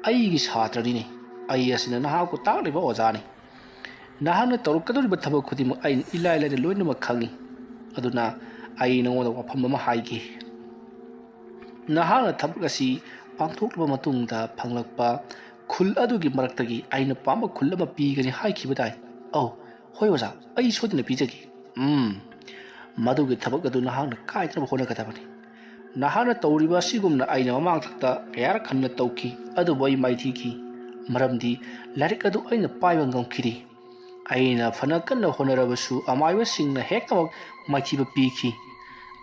ꯑꯩꯒꯤ ꯁꯥꯇ꯭ꯔꯅꯤꯅꯦ꯫ ꯑꯩ ꯑꯁꯤꯅ ꯅꯍꯥꯛꯄꯨ ꯇꯥꯛꯂꯤꯕ ꯑꯣꯖꯥꯅꯤ꯫ ꯅꯍꯥꯛꯅ ꯇꯧꯔꯛꯀꯗꯧꯔꯤꯕ ꯊꯕꯛ ꯈꯨꯗꯤꯡꯃꯛ ꯑꯩꯅ ꯏꯂꯥꯏ ꯂꯥꯏꯅ ꯂꯣꯏꯅꯃꯛ ꯈꯪꯏ꯫ ꯑꯗꯨꯅ ꯑꯩ ꯅꯉꯣꯟꯗ ꯋꯥꯐꯝ ꯑꯃ ꯍꯥꯏꯒꯦ꯫ ꯅꯍꯥꯛꯅ ꯊꯕꯛ ꯑꯁꯤ ꯄꯥꯡꯊꯣꯛꯂꯕ ꯃꯇꯨꯡꯗ ꯐꯪꯂꯛꯄ ꯈꯨꯜ ꯑꯗꯨꯒꯤ ꯃꯔꯛꯇꯒꯤ ꯑꯩꯅ ꯄꯥꯝꯕ ꯈꯨꯜ ꯑꯃ ꯄꯤꯒꯅꯤ ꯍꯥꯏꯈꯤꯕꯗꯥꯏ? ꯑꯧ, ꯍꯣꯏ ꯑꯣꯖꯥ, ꯑꯩ ꯁꯣꯏꯗꯅ ꯄꯤꯖꯒꯦ꯫ ꯎꯝ, ꯃꯗꯨꯒꯤ ꯊꯕꯛ ꯑꯗꯨ ꯅꯍꯥꯛꯅ ꯀꯥꯏꯗꯅꯕ ꯍꯣꯠꯅꯒꯗꯕꯅꯤ꯫ ꯅꯍꯥꯛꯅ ꯇꯧꯔꯤꯕ ꯑꯁꯤꯒꯨꯝꯅ ꯑꯩꯅ ꯃꯃꯥꯡꯊꯛꯇ ꯀꯌꯥꯔꯛ ꯍꯟꯅ ꯇꯧꯈꯤ, ꯑꯗꯨꯕꯨ ꯑꯩ ꯃꯥꯏꯊꯤꯈꯤ, ꯃꯔꯝꯗꯤ ꯂꯥꯏꯔꯤꯛ ꯑꯗꯨ ꯑꯩꯅ ꯄꯥꯏꯕ ꯉꯝꯈꯤꯗꯦ꯫ ꯑꯩꯅ ꯐꯅ ꯀꯟꯅ ꯍꯣꯠꯅꯔꯕꯁꯨ ꯑꯃꯥꯏꯕꯁꯤꯡꯅ ꯍꯦꯛꯇꯃꯛ ꯃꯥꯏꯊꯤꯕ ꯄꯤꯈꯤ꯫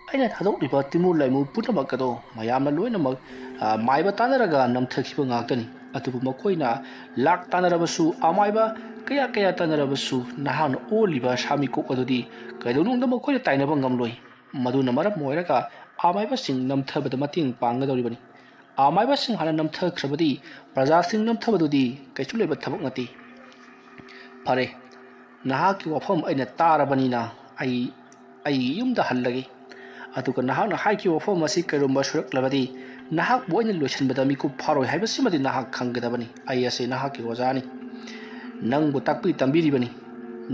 ꯑꯩꯅ ꯊꯥꯗꯣꯛꯂꯤꯕ ꯇꯤꯃꯨ ꯂꯩꯃꯨ ꯄꯨꯝꯅꯃꯛ ꯑꯗꯣ ꯃꯌꯥꯝꯅ ꯂꯣꯏꯅꯃꯛ, ꯑ, ꯃꯥꯏꯕ ꯇꯥꯟꯅꯔꯒ ꯅꯝꯊꯈꯤꯕ ꯉꯥꯛꯇꯅꯤ꯫ ꯑꯗꯨꯕꯨ ꯃꯈꯣꯏꯅ ꯂꯥꯛ ꯇꯥꯟꯅꯔꯕꯁꯨ, ꯑꯃꯥꯏꯕ ꯀꯌꯥ ꯀꯌꯥ ꯇꯥꯟꯅꯔꯕꯁꯨ, ꯅꯍꯥꯛꯅ ꯑꯣꯜꯂꯤꯕ ꯁꯥꯃꯤꯀꯣꯛ ꯑꯗꯨꯗꯤ ꯀꯩꯗꯧꯅꯨꯡꯗ ꯃꯈꯣꯏꯅ ꯇꯥꯏꯅꯕ ꯉꯝꯂꯣꯏ꯫ ꯃꯗꯨꯅ ꯃꯔꯝ ꯑꯣꯏꯔꯒ ꯑꯃꯥꯏꯕꯁꯤꯡ ꯅꯝꯊꯕꯗ ꯃꯇꯦꯡ ꯄꯥꯡꯒꯗꯧꯔꯤꯕꯅꯤ꯫ ꯑꯃꯥꯏꯕꯁꯤꯡ ꯍꯥꯟꯅ ꯅꯝꯊꯈ꯭ꯔꯕꯗꯤ ꯄ꯭ꯔꯖꯥꯁꯤꯡ ꯅꯝꯊꯕꯗꯨꯗꯤ ꯀꯩꯁꯨ ꯂꯩꯕ ꯊꯕꯛ ꯅꯠꯇꯦ꯫ ꯐꯔꯦ, ꯅꯍꯥꯛꯀꯤ ꯋꯥꯐꯝ ꯑꯩꯅ ꯇꯥꯔꯕꯅꯤꯅ ꯑꯩ ꯑꯩꯒꯤ ꯌꯨꯝꯗ ꯍꯜꯂꯒꯦ꯫ ꯑꯗꯨꯒ ꯅꯍꯥꯛꯅ ꯍꯥꯏꯈꯤꯕ ꯋꯥꯐꯝ ꯑꯁꯤ ꯀꯔꯤꯒꯨꯝꯕ ꯁꯣꯏꯔꯛꯂꯕꯗꯤ, ꯅꯍꯥꯛꯄꯨ ꯑꯩꯅ ꯂꯣꯏꯁꯤꯟꯕꯗ ꯃꯤꯀꯨꯞ ꯐꯥꯔꯣꯏ ꯍꯥꯏꯕꯁꯤꯃꯗꯤ ꯅꯍꯥꯛ ꯈꯪꯒꯗꯕꯅꯤ꯫ ꯑꯩ ꯑꯁꯤ ꯅꯍꯥꯛꯀꯤ ꯑꯣꯖꯥꯅꯤ꯫ ꯅꯪꯕꯨ ꯇꯥꯛꯄꯤ ꯇꯝꯕꯤꯔꯤꯕꯅꯤ꯫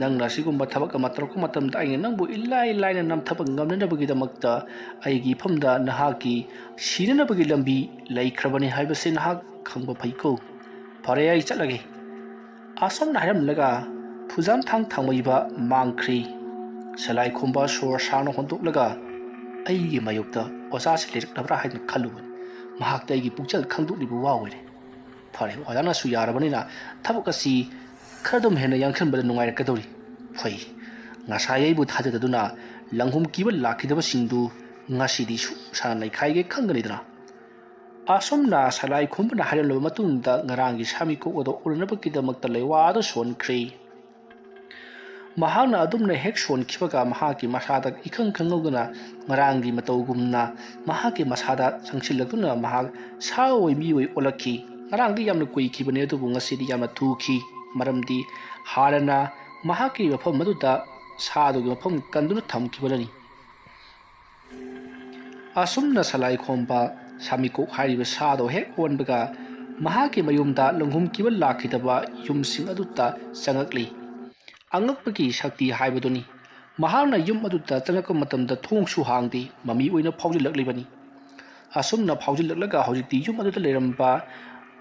ꯅꯪꯅ ꯑꯁꯤꯒꯨꯝꯕ ꯊꯕꯛ ꯑꯃ ꯇꯧꯔꯛꯄ ꯃꯇꯝꯗ, ꯑꯩꯅ ꯅꯪꯕꯨ ꯏꯂꯥꯏ ꯂꯥꯏꯅ ꯅꯝꯊꯕ ꯉꯝꯅꯅꯕꯒꯤꯗꯃꯛꯇ ꯑꯩꯒꯤ ꯏꯐꯝꯗ ꯅꯍꯥꯛꯀꯤ ꯁꯤꯅꯅꯕꯒꯤ ꯂꯝꯕꯤ ꯂꯩꯈ꯭ꯔꯕꯅꯤ ꯍꯥꯏꯕꯁꯤ ꯅꯍꯥꯛ ꯈꯪꯕ ꯐꯩꯀꯣ꯫ ꯐꯔꯦ, ꯑꯩ ꯆꯠꯂꯒꯦ꯫ ꯑꯁꯨꯝꯅ ꯍꯥꯏꯔꯝꯂꯒ ꯐꯨꯖꯥꯟꯊꯥꯡ ꯊꯥꯡꯃꯩꯕ ꯃꯥꯡꯈ꯭ꯔꯤ꯫ ꯁꯂꯥꯏ ꯈꯣꯝꯕ ꯁꯣꯔ ꯁꯥꯡꯅ ꯍꯣꯟꯗꯣꯛꯂꯒ, ꯑꯩꯒꯤ ꯃꯥꯌꯣꯛꯇ ꯑꯣꯖꯥꯁꯤ ꯂꯩꯔꯛꯂꯕ꯭ꯔꯥ ꯍꯥꯏꯅ ꯈꯜꯂꯨꯕꯅꯤ꯫ ꯃꯍꯥꯛꯇ ꯑꯩꯒꯤ ꯄꯨꯛꯆꯦꯜ ꯈꯪꯗꯣꯛꯂꯤꯕ ꯋꯥ ꯑꯣꯏꯔꯦ꯫ ꯐꯔꯦ, ꯑꯣꯖꯥꯅꯁꯨ ꯌꯥꯔꯕꯅꯤꯅ ꯊꯕꯛ ꯑꯁꯤ ꯈꯔ ꯑꯗꯨꯝ ꯍꯦꯟꯅ ꯌꯥꯡꯁꯤꯟꯕꯗ ꯅꯨꯡꯉꯥꯏꯔꯛꯀꯗꯧꯔꯤ꯫ ꯐꯩ, ꯉꯁꯥꯏ ꯑꯩꯕꯨ ꯊꯥꯖꯗꯗꯨꯅ ꯂꯪꯍꯨꯝ ꯀꯤꯕ ꯂꯥꯛꯈꯤꯗꯕꯁꯤꯡꯗꯨ ꯉꯁꯤꯗꯤ ꯁꯨ-, ꯁꯥꯟꯅ ꯅꯩꯈꯥꯏꯒꯦ ꯈꯪꯒꯅꯤꯗꯅ꯫ ꯑꯁꯨꯝꯅ ꯁꯂꯥꯏ ꯈꯣꯝꯕꯅ ꯍꯥꯏꯔꯝꯂꯕ ꯃꯇꯨꯡꯗ ꯉꯔꯥꯡꯒꯤ ꯁꯥꯃꯤꯀꯣꯛ ꯑꯗꯨ ꯎꯅꯅꯕꯒꯤꯗꯃꯛꯇ ꯂꯩꯋꯥꯗ ꯁꯣꯟꯈ꯭ꯔꯦ꯫ ꯃꯍꯥꯛꯅ ꯑꯗꯨꯝꯅ ꯍꯦꯛ ꯁꯣꯟꯈꯤꯕꯒ ꯃꯍꯥꯛꯀꯤ ꯃꯁꯥꯗ ꯏꯈꯪ ꯈꯪꯍꯧꯗꯅ ꯉꯔꯥꯡꯒꯤ ꯃꯇꯧꯒꯨꯝꯅ ꯃꯍꯥꯛꯀꯤ ꯃꯁꯥꯗ ꯆꯪꯁꯤꯜꯂꯛꯇꯨꯅ ꯃꯍꯥꯛ ꯁꯥ ꯑꯣꯏ ꯃꯤ ꯑꯣꯏ ꯑꯣꯜꯂꯛꯈꯤ꯫ ꯉꯔꯥꯡꯗꯤ ꯌꯥꯝꯅ ꯀꯨꯏꯈꯤꯕꯅꯤ, ꯑꯗꯨꯕꯨ ꯉꯁꯤꯗꯤ ꯌꯥꯝꯅ ꯊꯨꯈꯤ꯫ ꯃꯔꯝꯗꯤ ꯍꯥꯟꯅꯅ ꯃꯍꯥꯛꯀꯤ ꯃꯐꯝ ꯑꯗꯨꯗ ꯁꯥꯗꯨꯒꯤ ꯃꯐꯝ ꯀꯟꯗꯨꯅ ꯊꯝꯈꯤꯕꯅꯅꯤ꯫ ꯑꯁꯨꯝꯅ ꯁꯂꯥꯏ ꯈꯣꯝꯕ ꯁꯥꯃꯤꯀꯣꯛ ꯍꯥꯏꯔꯤꯕ ꯁꯥꯗꯣ ꯍꯦꯛ ꯑꯣꯟꯕꯒ ꯃꯍꯥꯛꯀꯤ ꯃꯌꯨꯝꯗ ꯂꯪꯍꯨꯝ ꯀꯤꯕ ꯂꯥꯛꯈꯤꯗꯕ ꯌꯨꯝꯁꯤꯡ ꯑꯗꯨꯗ ꯆꯪꯉꯛꯂꯤ꯫ ꯑꯉꯛꯄꯒꯤ ꯁꯛꯇꯤ ꯍꯥꯏꯕꯗꯨꯅꯤ꯫ ꯃꯍꯥꯛꯅ ꯌꯨꯝ ꯑꯗꯨꯗ ꯆꯪꯉꯛꯄ ꯃꯇꯝꯗ ꯊꯣꯡꯁꯨ ꯍꯥꯡꯗꯦ, ꯃꯃꯤ ꯑꯣꯏꯅ ꯐꯥꯎꯖꯤꯜꯂꯛꯂꯤꯕꯅꯤ꯫ ꯑꯁꯨꯝꯅ ꯐꯥꯎꯖꯤꯜꯂꯛꯂꯒ ꯍꯧꯖꯤꯛꯇꯤ ꯌꯨꯝ ꯑꯗꯨꯗ ꯂꯩꯔꯝꯕ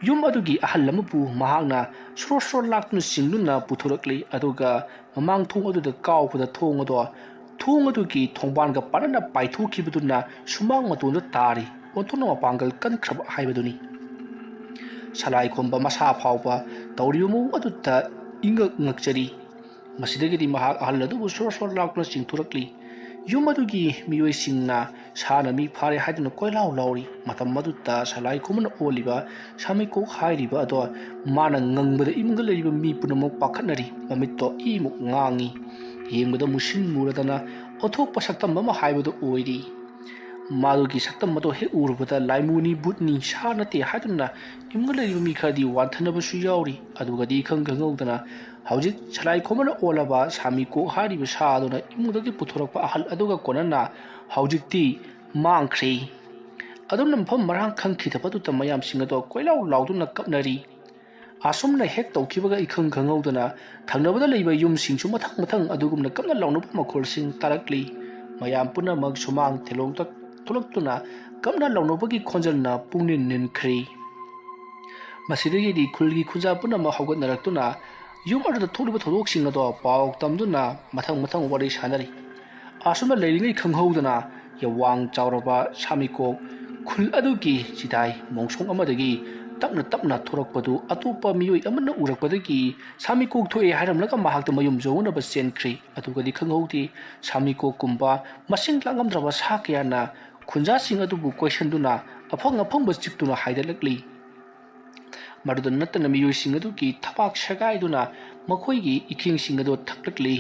ꯌꯨꯝ ꯑꯗꯨꯒꯤ ꯑꯍꯜ ꯑꯃꯕꯨ ꯃꯍꯥꯛꯅ ꯁꯣꯔ ꯁꯣꯔ ꯂꯥꯛꯇꯨꯅ ꯆꯤꯡꯗꯨꯅ ꯄꯨꯊꯣꯔꯛꯂꯤ꯫ ꯑꯗꯨꯒ ꯃꯃꯥꯡ ꯊꯣꯡ ꯑꯗꯨꯗ ꯀꯥꯎꯕꯗ ꯊꯣꯡ ꯑꯗꯣ, ꯊꯣꯡ ꯑꯗꯨꯒꯤ ꯊꯣꯡꯕꯥꯟꯒ ꯄꯥꯅꯅ ꯄꯥꯏꯊꯣꯛꯈꯤꯕꯗꯨꯅ ꯁꯨꯃꯥꯡ ꯃꯇꯣꯟꯗ ꯇꯥꯔꯤ꯫ ꯑꯣꯟꯊꯣꯛꯅ ꯃꯄꯥꯡꯒꯜ ꯀꯟꯈ꯭ꯔꯕ ꯍꯥꯏꯕꯗꯨꯅꯤ꯫ ꯁꯂꯥꯏ ꯈꯣꯝꯕ ꯃꯁꯥ ꯐꯥꯎꯕ ꯇꯧꯔꯤꯕ ꯃꯑꯣꯡ ꯑꯗꯨꯗ ꯏꯉꯛ ꯉꯛꯆꯔꯤ꯫ ꯃꯁꯤꯗꯒꯤꯗꯤ ꯃꯍꯥꯛ ꯑꯍꯜ ꯑꯗꯨꯕꯨ ꯁꯣꯔ ꯁꯣꯔ ꯂꯥꯎꯗꯨꯅ ꯆꯤꯡꯊꯣꯔꯛꯂꯤ꯫ ꯌꯨꯝ ꯑꯗꯨꯒꯤ ꯃꯤꯑꯣꯏꯁꯤꯡꯅ ꯁꯥꯅ ꯃꯤ ꯐꯥꯔꯦ ꯍꯥꯏꯗꯨꯅ ꯀꯣꯏꯂꯥꯎ ꯂꯥꯎꯔꯤ꯫ ꯃꯇꯝ ꯑꯗꯨꯗ ꯁꯂꯥꯏ ꯈꯣꯝꯕꯅ ꯑꯣꯜꯂꯤꯕ ꯁꯥꯃꯤꯀꯣꯛ ꯍꯥꯏꯔꯤꯕ ꯑꯗꯣ ꯃꯥꯅ ꯉꯪꯕꯗ ꯏꯃꯨꯡꯗ ꯂꯩꯔꯤꯕ ꯃꯤ ꯄꯨꯝꯅꯃꯛ ꯄꯥꯈꯠꯅꯔꯤ꯫ ꯃꯃꯤꯠꯇꯣ ꯏꯃꯨꯛ ꯉꯥꯡꯉꯤ꯫ ꯌꯦꯡꯕꯗ ꯃꯨꯁꯤꯟ ꯃꯨꯔꯗꯅ ꯑꯣꯟꯊꯣꯛꯄ ꯁꯛꯇꯝ ꯑꯃ ꯍꯥꯏꯕꯗꯨ ꯑꯣꯏꯔꯤ꯫ ꯃꯥꯗꯨꯒꯤ ꯁꯛꯇꯝ ꯑꯗꯣ ꯍꯦꯛ ꯎꯔꯨꯕꯗ ꯂꯥꯏꯃꯨꯅꯤ, ꯕꯨꯠꯅꯤ, ꯁꯥ ꯅꯠꯇꯦ ꯍꯥꯏꯗꯨꯅ ꯏꯃꯨꯡꯗ ꯂꯩꯔꯤꯕ ꯃꯤ ꯈꯔꯗꯤ ꯋꯥꯟꯊꯅꯕꯁꯨ ꯌꯥꯎꯔꯤ꯫ ꯑꯗꯨꯒꯗꯤ ꯏꯈꯪ ꯈꯪꯍꯧꯗꯅ ꯍꯧꯖꯤꯛ ꯁꯂꯥꯏ ꯈꯣꯝꯕꯅ ꯑꯣꯜꯂꯕ ꯁꯥꯃꯤꯀꯣꯛ ꯍꯥꯏꯔꯤꯕ ꯁꯥ ꯑꯗꯨꯅ ꯏꯃꯨꯡꯗꯒꯤ ꯄꯨꯊꯣꯔꯛꯄ ꯑꯍꯜ ꯑꯗꯨꯒ ꯀꯣꯟꯅꯅ ꯍꯧꯖꯤꯛꯇꯤ ꯃꯥꯡꯈ꯭ꯔꯦ꯫ ꯑꯗꯨꯝꯅ ꯃꯐꯝ ꯃꯔꯥꯡ ꯈꯪꯈꯤꯗꯕꯗꯨꯗ ꯃꯌꯥꯝꯁꯤꯡ ꯑꯗꯣ ꯀꯣꯏꯂꯥꯎ ꯂꯥꯎꯗꯨꯅ ꯀꯞꯅꯔꯤ꯫ ꯑꯁꯨꯝꯅ ꯍꯦꯛ ꯇꯧꯈꯤꯕꯒ ꯏꯈꯪ ꯈꯪꯍꯧꯗꯅ ꯊꯪꯅꯕꯗ ꯂꯩꯕ ꯌꯨꯝꯁꯤꯡꯁꯨ ꯃꯊꯪ ꯃꯊꯪ ꯑꯗꯨꯒꯨꯝꯅ ꯀꯞꯅ ꯂꯥꯎꯅꯕ ꯃꯈꯣꯜꯁꯤꯡ ꯇꯥꯔꯛꯂꯤ꯫ ꯃꯌꯥꯝ ꯄꯨꯝꯅꯃꯛ ꯁꯨꯃꯥꯡ ꯊꯦꯂꯣꯡꯗ ꯊꯣꯛꯂꯛꯇꯨꯅ ꯀꯞꯅ ꯂꯥꯎꯅꯕꯒꯤ ꯈꯣꯟꯖꯦꯜꯅ ꯄꯨꯡꯅꯤꯟ ꯅꯤꯟꯈ꯭ꯔꯦ꯫ ꯃꯁꯤꯗꯒꯤꯗꯤ ꯈꯨꯜꯒꯤ ꯈꯨꯟꯖꯥ ꯄꯨꯝꯅꯃꯛ ꯍꯧꯒꯠꯅꯔꯛꯇꯨꯅ ꯌꯨꯝ ꯑꯗꯨꯗ ꯊꯣꯛꯂꯤꯕ ꯊꯧꯗꯣꯛꯁꯤꯡ ꯑꯗꯣ ꯄꯥꯎ ꯇꯝꯗꯨꯅ ꯃꯊꯪ ꯃꯊꯪ ꯋꯥꯔꯤ ꯁꯥꯅꯔꯤ꯫ ꯑꯁꯨꯝꯅ ꯂꯩꯔꯤꯉꯩ ꯈꯪꯍꯧꯗꯅ ꯌꯥꯋꯥꯡ ꯆꯥꯎꯔꯕ ꯁꯥꯃꯤꯀꯣꯛ ꯈꯨꯜ ꯑꯗꯨꯒꯤ ꯆꯤꯗꯥꯏ ꯃꯣꯡꯁꯣꯡ ꯑꯃꯗꯒꯤ ꯇꯞꯅ ꯇꯞꯅ ꯊꯣꯔꯛꯄꯗꯨ ꯑꯇꯣꯞꯄ ꯃꯤꯑꯣꯏ ꯑꯃꯅ ꯎꯔꯛꯄꯗꯒꯤ ꯁꯥꯃꯤꯀꯣꯛ ꯊꯣꯛꯑꯦ ꯍꯥꯏꯔꯝꯂꯒ ꯃꯍꯥꯛꯇ ꯃꯌꯨꯝ ꯌꯧꯅꯕ ꯆꯦꯟꯈ꯭ꯔꯤ꯫ ꯑꯗꯨꯒꯗꯤ ꯈꯪꯍꯧꯗꯦ, ꯁꯥꯃꯤꯀꯣꯛꯀꯨꯝꯕ ꯃꯁꯤꯡ ꯂꯥꯛꯉꯝꯗ꯭ꯔꯕ ꯁꯥ ꯀꯌꯥꯅ ꯈꯨꯟꯖꯥꯁꯤꯡ ꯑꯗꯨꯕꯨ ꯀꯣꯏꯁꯟꯗꯨꯅ ꯑꯐꯪ ꯑꯐꯪꯕ ꯆꯤꯛꯇꯨꯅ ꯍꯥꯏꯗꯠꯂꯛꯂꯤ꯫ ꯃꯗꯨꯗ ꯅꯠꯇꯅ ꯃꯤꯑꯣꯏꯁꯤꯡ ꯑꯗꯨꯒꯤ ꯊꯕꯥꯛ ꯁꯦꯒꯥꯏꯗꯨꯅ ꯃꯈꯣꯏꯒꯤ ꯏꯈꯦꯡꯁꯤꯡ ꯑꯗꯨ ꯊꯛꯂꯛꯂꯤ꯫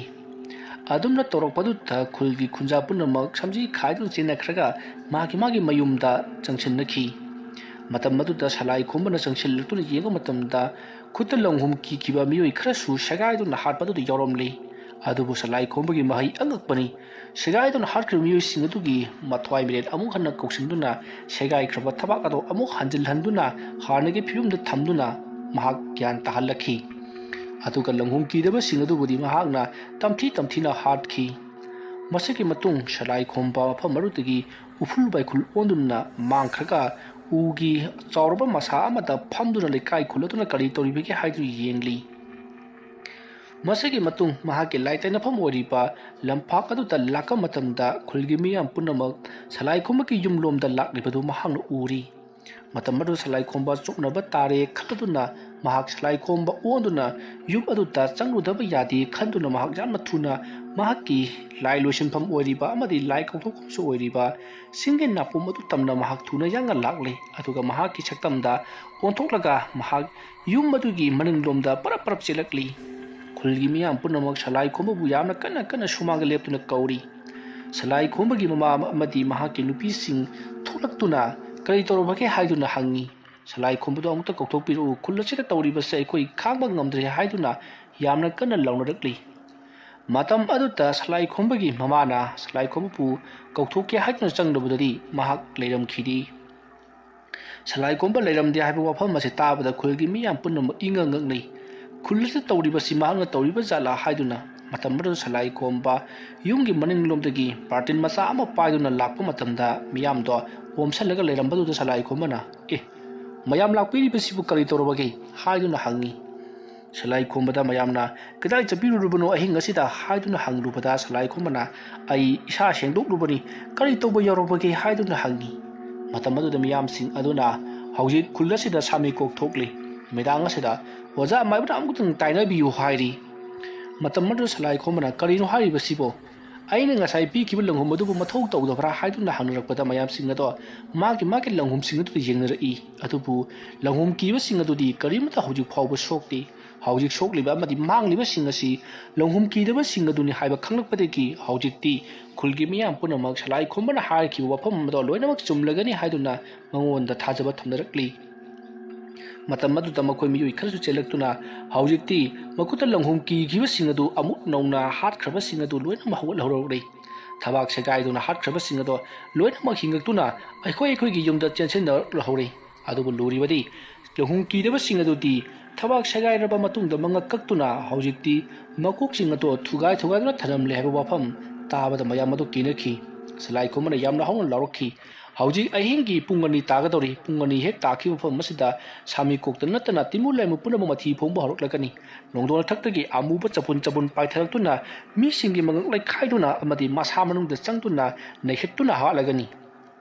ꯑꯗꯨꯝꯅ ꯇꯧꯔꯛꯄꯗꯨꯗ ꯈꯨꯜꯒꯤ ꯈꯨꯟꯖꯥ ꯄꯨꯝꯅꯃꯛ ꯁꯝꯖꯤ ꯈꯥꯏꯗꯨꯅ ꯆꯦꯟꯅꯈ꯭ꯔꯒ ꯃꯥꯒꯤ ꯃꯥꯒꯤ ꯃꯌꯨꯝꯗ ꯆꯪꯁꯤꯟꯅꯈꯤ꯫ ꯃꯇꯝ ꯑꯗꯨꯗ ꯁꯂꯥꯏ ꯈꯣꯝꯕꯅ ꯆꯪꯁꯤꯜꯂꯛꯇꯨꯅ ꯌꯦꯡꯕ ꯃꯇꯝꯗ ꯈꯨꯠꯇ ꯂꯪꯍꯨꯝ ꯀꯤꯈꯤꯕ ꯃꯤꯑꯣꯏ ꯈꯔꯁꯨ ꯁꯦꯒꯥꯏꯗꯨꯅ ꯍꯥꯠꯄꯗꯨꯗ ꯌꯥꯎꯔꯝꯂꯤ꯫ ꯑꯗꯨꯕꯨ ꯁꯂꯥꯏ ꯈꯣꯝꯕꯒꯤ ꯃꯍꯩ ꯑꯉꯛꯄꯅꯤ꯫ ꯁꯦꯒꯥꯏꯗꯨꯅ ꯍꯥꯠꯈ꯭ꯔꯤꯕ ꯃꯤꯑꯣꯏꯁꯤꯡ ꯑꯗꯨꯒꯤ ꯃꯊ꯭ꯋꯥꯏ ꯃꯤꯔꯦꯟ ꯑꯃꯨꯛ ꯍꯟꯅ ꯀꯧꯁꯤꯟꯗꯨꯅ ꯁꯦꯒꯥꯏꯈ꯭ꯔꯕ ꯊꯕꯥꯛ ꯑꯗꯨ ꯑꯃꯨꯛ ꯍꯟꯖꯤꯜꯍꯟꯗꯨꯅ ꯍꯥꯟꯅꯒꯤ ꯐꯤꯕꯝꯗ ꯊꯝꯗꯨꯅ ꯃꯍꯥꯛ ꯒ꯭ꯌꯥꯟ ꯇꯥꯍꯜꯂꯛꯈꯤ꯫ ꯑꯗꯨꯒ ꯂꯪꯍꯨꯝ ꯀꯤꯗꯕꯁꯤꯡ ꯑꯗꯨꯕꯨꯗꯤ ꯃꯍꯥꯛꯅ ꯇꯝꯊꯤ ꯇꯝꯊꯤꯅ ꯍꯥꯠꯈꯤ꯫ ꯃꯁꯤꯒꯤ ꯃꯇꯨꯡ ꯁꯂꯥꯏ ꯈꯣꯝꯕ ꯃꯐꯝ ꯑꯗꯨꯗꯒꯤ ꯎꯐꯨꯜ ꯋꯥꯏꯈꯨꯜ ꯑꯣꯟꯗꯨꯅ ꯃꯥꯡꯈ꯭ꯔꯒ ꯎꯒꯤ ꯆꯥꯎꯔꯕ ꯃꯁꯥ ꯑꯃꯗ ꯐꯝꯗꯨꯅ ꯂꯩꯀꯥꯏ ꯈꯨꯜ ꯑꯗꯨꯅ ꯀꯔꯤ ꯇꯧꯔꯤꯕꯒꯦ ꯍꯥꯏꯗꯨ ꯌꯦꯡꯂꯤ꯫ ꯃꯁꯤꯒꯤ ꯃꯇꯨꯡ ꯃꯍꯥꯛꯀꯤ ꯂꯥꯏꯇꯥꯏꯅꯐꯝ ꯑꯣꯏꯔꯤꯕ ꯂꯝꯄꯥꯛ ꯑꯗꯨꯗ ꯂꯥꯛꯄ ꯃꯇꯝꯗ ꯈꯨꯜꯒꯤ ꯃꯤꯌꯥꯝ ꯄꯨꯝꯅꯃꯛ ꯁꯂꯥꯏ ꯈꯣꯝꯕꯒꯤ ꯌꯨꯝꯂꯣꯝꯗ ꯂꯥꯛꯂꯤꯕꯗꯨ ꯃꯍꯥꯛꯅ ꯎꯔꯤ꯫ ꯃꯇꯝ ꯑꯗꯨ ꯁꯂꯥꯏ ꯈꯣꯝꯕ ꯆꯣꯞꯅꯕ ꯇꯥꯔꯦ ꯈꯜꯂꯗꯨꯅ ꯃꯍꯥꯛ ꯁꯂꯥꯏ ꯈꯣꯝꯕ ꯑꯣꯟꯗꯨꯅ ꯌꯨꯝ ꯑꯗꯨꯗ ꯆꯪꯂꯨꯗꯕ ꯌꯥꯗꯦ ꯈꯟꯗꯨꯅ ꯃꯍꯥꯛ ꯌꯥꯝꯅ ꯊꯨꯅ ꯃꯍꯥꯛꯀꯤ ꯂꯥꯏ ꯂꯣꯏꯁꯤꯟꯐꯝ ꯑꯣꯏꯔꯤꯕ ꯑꯃꯗꯤ ꯂꯥꯏ ꯀꯧꯊꯣꯛꯐꯝꯁꯨ ꯑꯣꯏꯔꯤꯕ ꯁꯤꯡꯒꯤ ꯅꯥꯄꯨꯝ ꯑꯗꯨ ꯇꯝꯅ ꯃꯍꯥꯛ ꯊꯨꯅ ꯌꯥꯡꯅ ꯂꯥꯛꯂꯦ꯫ ꯑꯗꯨꯒ ꯃꯍꯥꯛꯀꯤ ꯁꯛꯇꯝꯗ ꯑꯣꯟꯊꯣꯛꯂꯒ ꯃꯍꯥꯛ ꯌꯨꯝ ꯑꯗꯨꯒꯤ ꯃꯅꯤꯡꯂꯣꯝꯗ ꯄꯔꯞ ꯄꯔꯞ ꯆꯦꯜꯂꯛꯂꯤ꯫ ꯈꯨꯜꯒꯤ ꯃꯤꯌꯥꯝ ꯄꯨꯝꯅꯃꯛ ꯁꯂꯥꯏ ꯈꯣꯝꯕꯕꯨ ꯌꯥꯝꯅ ꯀꯟꯅ ꯀꯟꯅ ꯁꯨꯃꯥꯡꯗ ꯂꯦꯞꯇꯨꯅ ꯀꯧꯔꯤ꯫ ꯁꯂꯥꯏ ꯈꯣꯝꯕꯒꯤ ꯃꯃꯥ ꯑꯃꯗꯤ ꯃꯍꯥꯛꯀꯤ ꯅꯨꯄꯤꯁꯤꯡ ꯊꯣꯛꯂꯛꯇꯨꯅ "ꯀꯔꯤ ꯇꯧꯔꯕꯒꯦ?" ꯍꯥꯏꯗꯨꯅ ꯍꯪꯉꯤ꯫ "ꯁꯂꯥꯏ ꯈꯣꯝꯕꯗꯣ ꯑꯃꯨꯛꯇ ꯀꯧꯊꯣꯛꯄꯤꯔꯛꯎ, ꯈꯨꯜ ꯑꯁꯤꯗ ꯇꯧꯔꯤꯕꯁꯦ ꯑꯩꯈꯣꯏ ꯈꯥꯡꯕ ꯉꯝꯗ꯭ꯔꯦ" ꯍꯥꯏꯗꯨꯅ ꯌꯥꯝꯅ ꯀꯟꯅ ꯂꯥꯎꯅꯔꯛꯂꯤ꯫ ꯃꯇꯝ ꯑꯗꯨꯗ ꯁꯂꯥꯏ ꯈꯣꯝꯕꯒꯤ ꯃꯃꯥꯅ ꯁꯂꯥꯏ ꯈꯣꯝꯕꯕꯨ ꯀꯧꯊꯣꯛꯀꯦ ꯍꯥꯏꯗꯨꯅ ꯆꯪꯂꯨꯕꯗꯗꯤ ꯃꯍꯥꯛ ꯂꯩꯔꯝꯈꯤꯗꯦ꯫ ꯁꯂꯥꯏ ꯈꯣꯝꯕ ꯂꯩꯔꯝꯗꯦ ꯍꯥꯏꯕ ꯋꯥꯐꯝ ꯑꯁꯤ ꯇꯥꯕꯗ ꯈꯨꯜꯒꯤ ꯃꯤꯌꯥꯝ ꯄꯨꯝꯅꯃꯛ ꯏꯉꯛ ꯉꯛꯅꯩ꯫ ꯈꯨꯜ ꯑꯁꯤꯗ ꯇꯧꯔꯤꯕꯁꯤ ꯃꯍꯥꯛꯅ ꯇꯧꯔꯤꯕ ꯖꯥꯠꯂꯥ ꯍꯥꯏꯗꯨꯅ꯫ ꯃꯇꯝ ꯑꯗꯨꯗ ꯁꯂꯥꯏ ꯈꯣꯝꯕ ꯌꯨꯝꯒꯤ ꯃꯅꯤꯡꯂꯣꯝꯗꯒꯤ ꯕꯥꯔꯇꯤꯟ ꯃꯆꯥ ꯑꯃ ꯄꯥꯏꯗꯨꯅ ꯂꯥꯛꯄ ꯃꯇꯝꯗ ꯃꯤꯌꯥꯝꯗꯣ ꯑꯣꯝꯁꯜꯂꯒ ꯂꯩꯔꯝꯕꯗꯨꯗ ꯁꯂꯥꯏ ꯈꯣꯝꯕꯅ, "ꯑꯦ, ꯃꯌꯥꯝ ꯂꯥꯛꯄꯤꯔꯤꯕꯁꯤꯕꯨ ꯀꯔꯤ ꯇꯧꯔꯕꯒꯦ?" ꯍꯥꯏꯗꯨꯅ ꯍꯪꯉꯤ꯫ ꯁꯂꯥꯏ ꯈꯣꯝꯕꯗ ꯃꯌꯥꯝꯅ "ꯀꯗꯥꯏ ꯆꯠꯄꯤꯔꯨꯔꯕꯅꯣ ꯑꯍꯤꯡ ꯑꯁꯤꯗ?" ꯍꯥꯏꯗꯨꯅ ꯍꯪꯂꯨꯕꯗ ꯁꯂꯥꯏ ꯈꯣꯝꯕꯅ, "ꯑꯩ ꯏꯁꯥ ꯁꯦꯡꯗꯣꯛꯂꯨꯕꯅꯤ, ꯀꯔꯤ ꯇꯧꯕ ꯌꯥꯎꯔꯕꯒꯦ?" ꯍꯥꯏꯗꯨꯅ ꯍꯪꯉꯤ꯫ ꯃꯇꯝ ꯑꯗꯨꯗ ꯃꯤꯌꯥꯝꯁꯤꯡ ꯑꯗꯨꯅ, "ꯍꯧꯖꯤꯛ ꯈꯨꯜ ꯑꯁꯤꯗ ꯁꯥꯃꯤꯀꯣꯛ ꯊꯣꯛꯂꯤ, ꯅꯨꯃꯤꯗꯥꯡ ꯑꯁꯤꯗ ꯑꯣꯖꯥ ꯃꯥꯏꯕꯅ ꯑꯃꯨꯛꯇꯪ ꯇꯥꯏꯅꯕꯤꯌꯨ" ꯍꯥꯏꯔꯤ꯫ ꯃꯇꯝ ꯑꯗꯨꯗ ꯁꯂꯥꯏ ꯈꯣꯝꯕꯅ, "ꯀꯔꯤꯅꯣ ꯍꯥꯏꯔꯤꯕꯁꯤꯕꯣ? ꯑꯩꯅ ꯉꯁꯥꯏ ꯄꯤꯈꯤꯕ ꯂꯪꯍꯨꯝ ꯑꯗꯨꯕꯨ ꯃꯊꯧ ꯇꯧꯗꯕ꯭ꯔꯥ?" ꯍꯥꯏꯗꯨꯅ ꯍꯪꯅꯔꯛꯄꯗ ꯃꯌꯥꯝꯁꯤꯡ ꯑꯗꯣ ꯃꯥꯒꯤ ꯃꯥꯒꯤ ꯂꯪꯍꯨꯝꯁꯤꯡ ꯑꯗꯨꯗ ꯌꯦꯡꯅꯔꯛꯏ꯫ ꯑꯗꯨꯕꯨ ꯂꯪꯍꯨꯝ ꯀꯤꯕꯁꯤꯡ ꯑꯗꯨꯗꯤ ꯀꯔꯤꯃꯠꯇ ꯍꯧꯖꯤꯛ ꯐꯥꯎꯕ ꯁꯣꯛꯇꯦ꯫ ꯍꯧꯖꯤꯛ ꯁꯣꯛꯂꯤꯕ ꯑꯃꯗꯤ ꯃꯥꯡꯂꯤꯕꯁꯤꯡ ꯑꯁꯤ ꯂꯪꯍꯨꯝ ꯀꯤꯗꯕꯁꯤꯡ ꯑꯗꯨꯅꯤ ꯍꯥꯏꯕ ꯈꯪꯂꯛꯄꯗꯒꯤ ꯍꯧꯖꯤꯛꯇꯤ ꯈꯨꯜꯒꯤ ꯃꯤꯌꯥꯝ ꯄꯨꯝꯅꯃꯛ ꯁꯂꯥꯏ ꯈꯣꯝꯕꯅ ꯍꯥꯏꯈꯤꯕ ꯋꯥꯐꯝ ꯑꯗꯣ ꯂꯣꯏꯅꯃꯛ ꯆꯨꯝꯂꯒꯅꯤ ꯍꯥꯏꯗꯨꯅ ꯃꯉꯣꯟꯗ ꯊꯥꯖꯕ ꯊꯝꯅꯔꯛꯂꯤ꯫ ꯃꯇꯝ ꯑꯗꯨꯗ ꯃꯈꯣꯏ ꯃꯤꯑꯣꯏ ꯈꯔꯁꯨ ꯆꯦꯜꯂꯛꯇꯨꯅ ꯍꯧꯖꯤꯛꯇꯤ ꯃꯈꯨꯠꯇ ꯂꯪꯍꯨꯝ ꯀꯤꯈꯤꯕꯁꯤꯡ ꯑꯗꯨ ꯑꯃꯨꯛ ꯅꯧꯅ ꯍꯥꯠꯈ꯭ꯔꯕꯁꯤꯡ ꯑꯗꯨ ꯂꯣꯏꯅꯃꯛ ꯍꯧꯒꯠꯍꯧꯔꯛꯂꯤ꯫ ꯊꯕꯥꯛ ꯁꯦꯒꯥꯏꯗꯨꯅ ꯍꯥꯠꯈ꯭ꯔꯕꯁꯤꯡ ꯑꯗꯣ ꯂꯣꯏꯅꯃꯛ ꯍꯤꯡꯉꯛꯇꯨꯅ ꯑꯩꯈꯣꯏ ꯑꯩꯈꯣꯏꯒꯤ ꯌꯨꯝꯗ ꯆꯦꯟꯁꯤꯟꯅꯍꯧꯔꯤ꯫ ꯑꯗꯨꯕꯨ ꯂꯨꯔꯤꯕꯗꯤ ꯂꯪꯍꯨꯝ ꯀꯤꯗꯕꯁꯤꯡ ꯑꯗꯨꯗꯤ ꯊꯕꯥꯛ ꯁꯦꯒꯥꯏꯔꯕ ꯃꯇꯨꯡꯗ ꯃꯉꯛ ꯀꯛꯇꯨꯅ ꯍꯧꯖꯤꯛꯇꯤ ꯃꯀꯣꯛꯁꯤꯡ ꯑꯗꯣ ꯊꯨꯒꯥꯏ ꯊꯨꯒꯥꯏꯗꯨꯅ ꯊꯅꯝꯂꯦ ꯍꯥꯏꯕ ꯋꯥꯐꯝ ꯇꯥꯕꯗ ꯃꯌꯥꯝ ꯑꯗꯨ ꯀꯤꯅꯈꯤ꯫ ꯁꯂꯥꯏ ꯈꯣꯝꯕꯅ ꯌꯥꯝꯅ ꯍꯧꯅ ꯂꯥꯎꯔꯛꯈꯤ, "ꯍꯧꯖꯤꯛ ꯑꯍꯤꯡꯒꯤ ꯄꯨꯡ ꯑꯅꯤ ꯇꯥꯒꯗꯧꯔꯤ꯫ ꯄꯨꯡ ꯑꯅꯤ ꯍꯦꯛ ꯇꯥꯈꯤꯕ ꯃꯐꯝ ꯑꯁꯤꯗ ꯁꯥꯃꯤ ꯀꯣꯛꯇ ꯅꯠꯇꯅ ꯇꯤꯃꯨ ꯂꯥꯏꯃꯨ ꯄꯨꯝꯅꯃꯛ ꯃꯊꯤ ꯐꯣꯡꯕ ꯍꯧꯔꯛꯂꯒꯅꯤ꯫ ꯅꯣꯡꯗꯣꯜ ꯊꯛꯇꯒꯤ ꯑꯃꯨꯕ ꯆꯕꯨꯟ ꯆꯕꯨꯟ ꯄꯥꯏꯊꯔꯛꯇꯨꯅ ꯃꯤꯁꯤꯡꯒꯤ ꯃꯉꯛ ꯂꯩꯈꯥꯏꯗꯨꯅ ꯑꯃꯗꯤ ꯃꯁꯥ ꯃꯅꯨꯡꯗ ꯆꯪꯗꯨꯅ ꯅꯩꯈꯠꯇꯨꯅ ꯍꯥꯠꯂꯒꯅꯤ꯫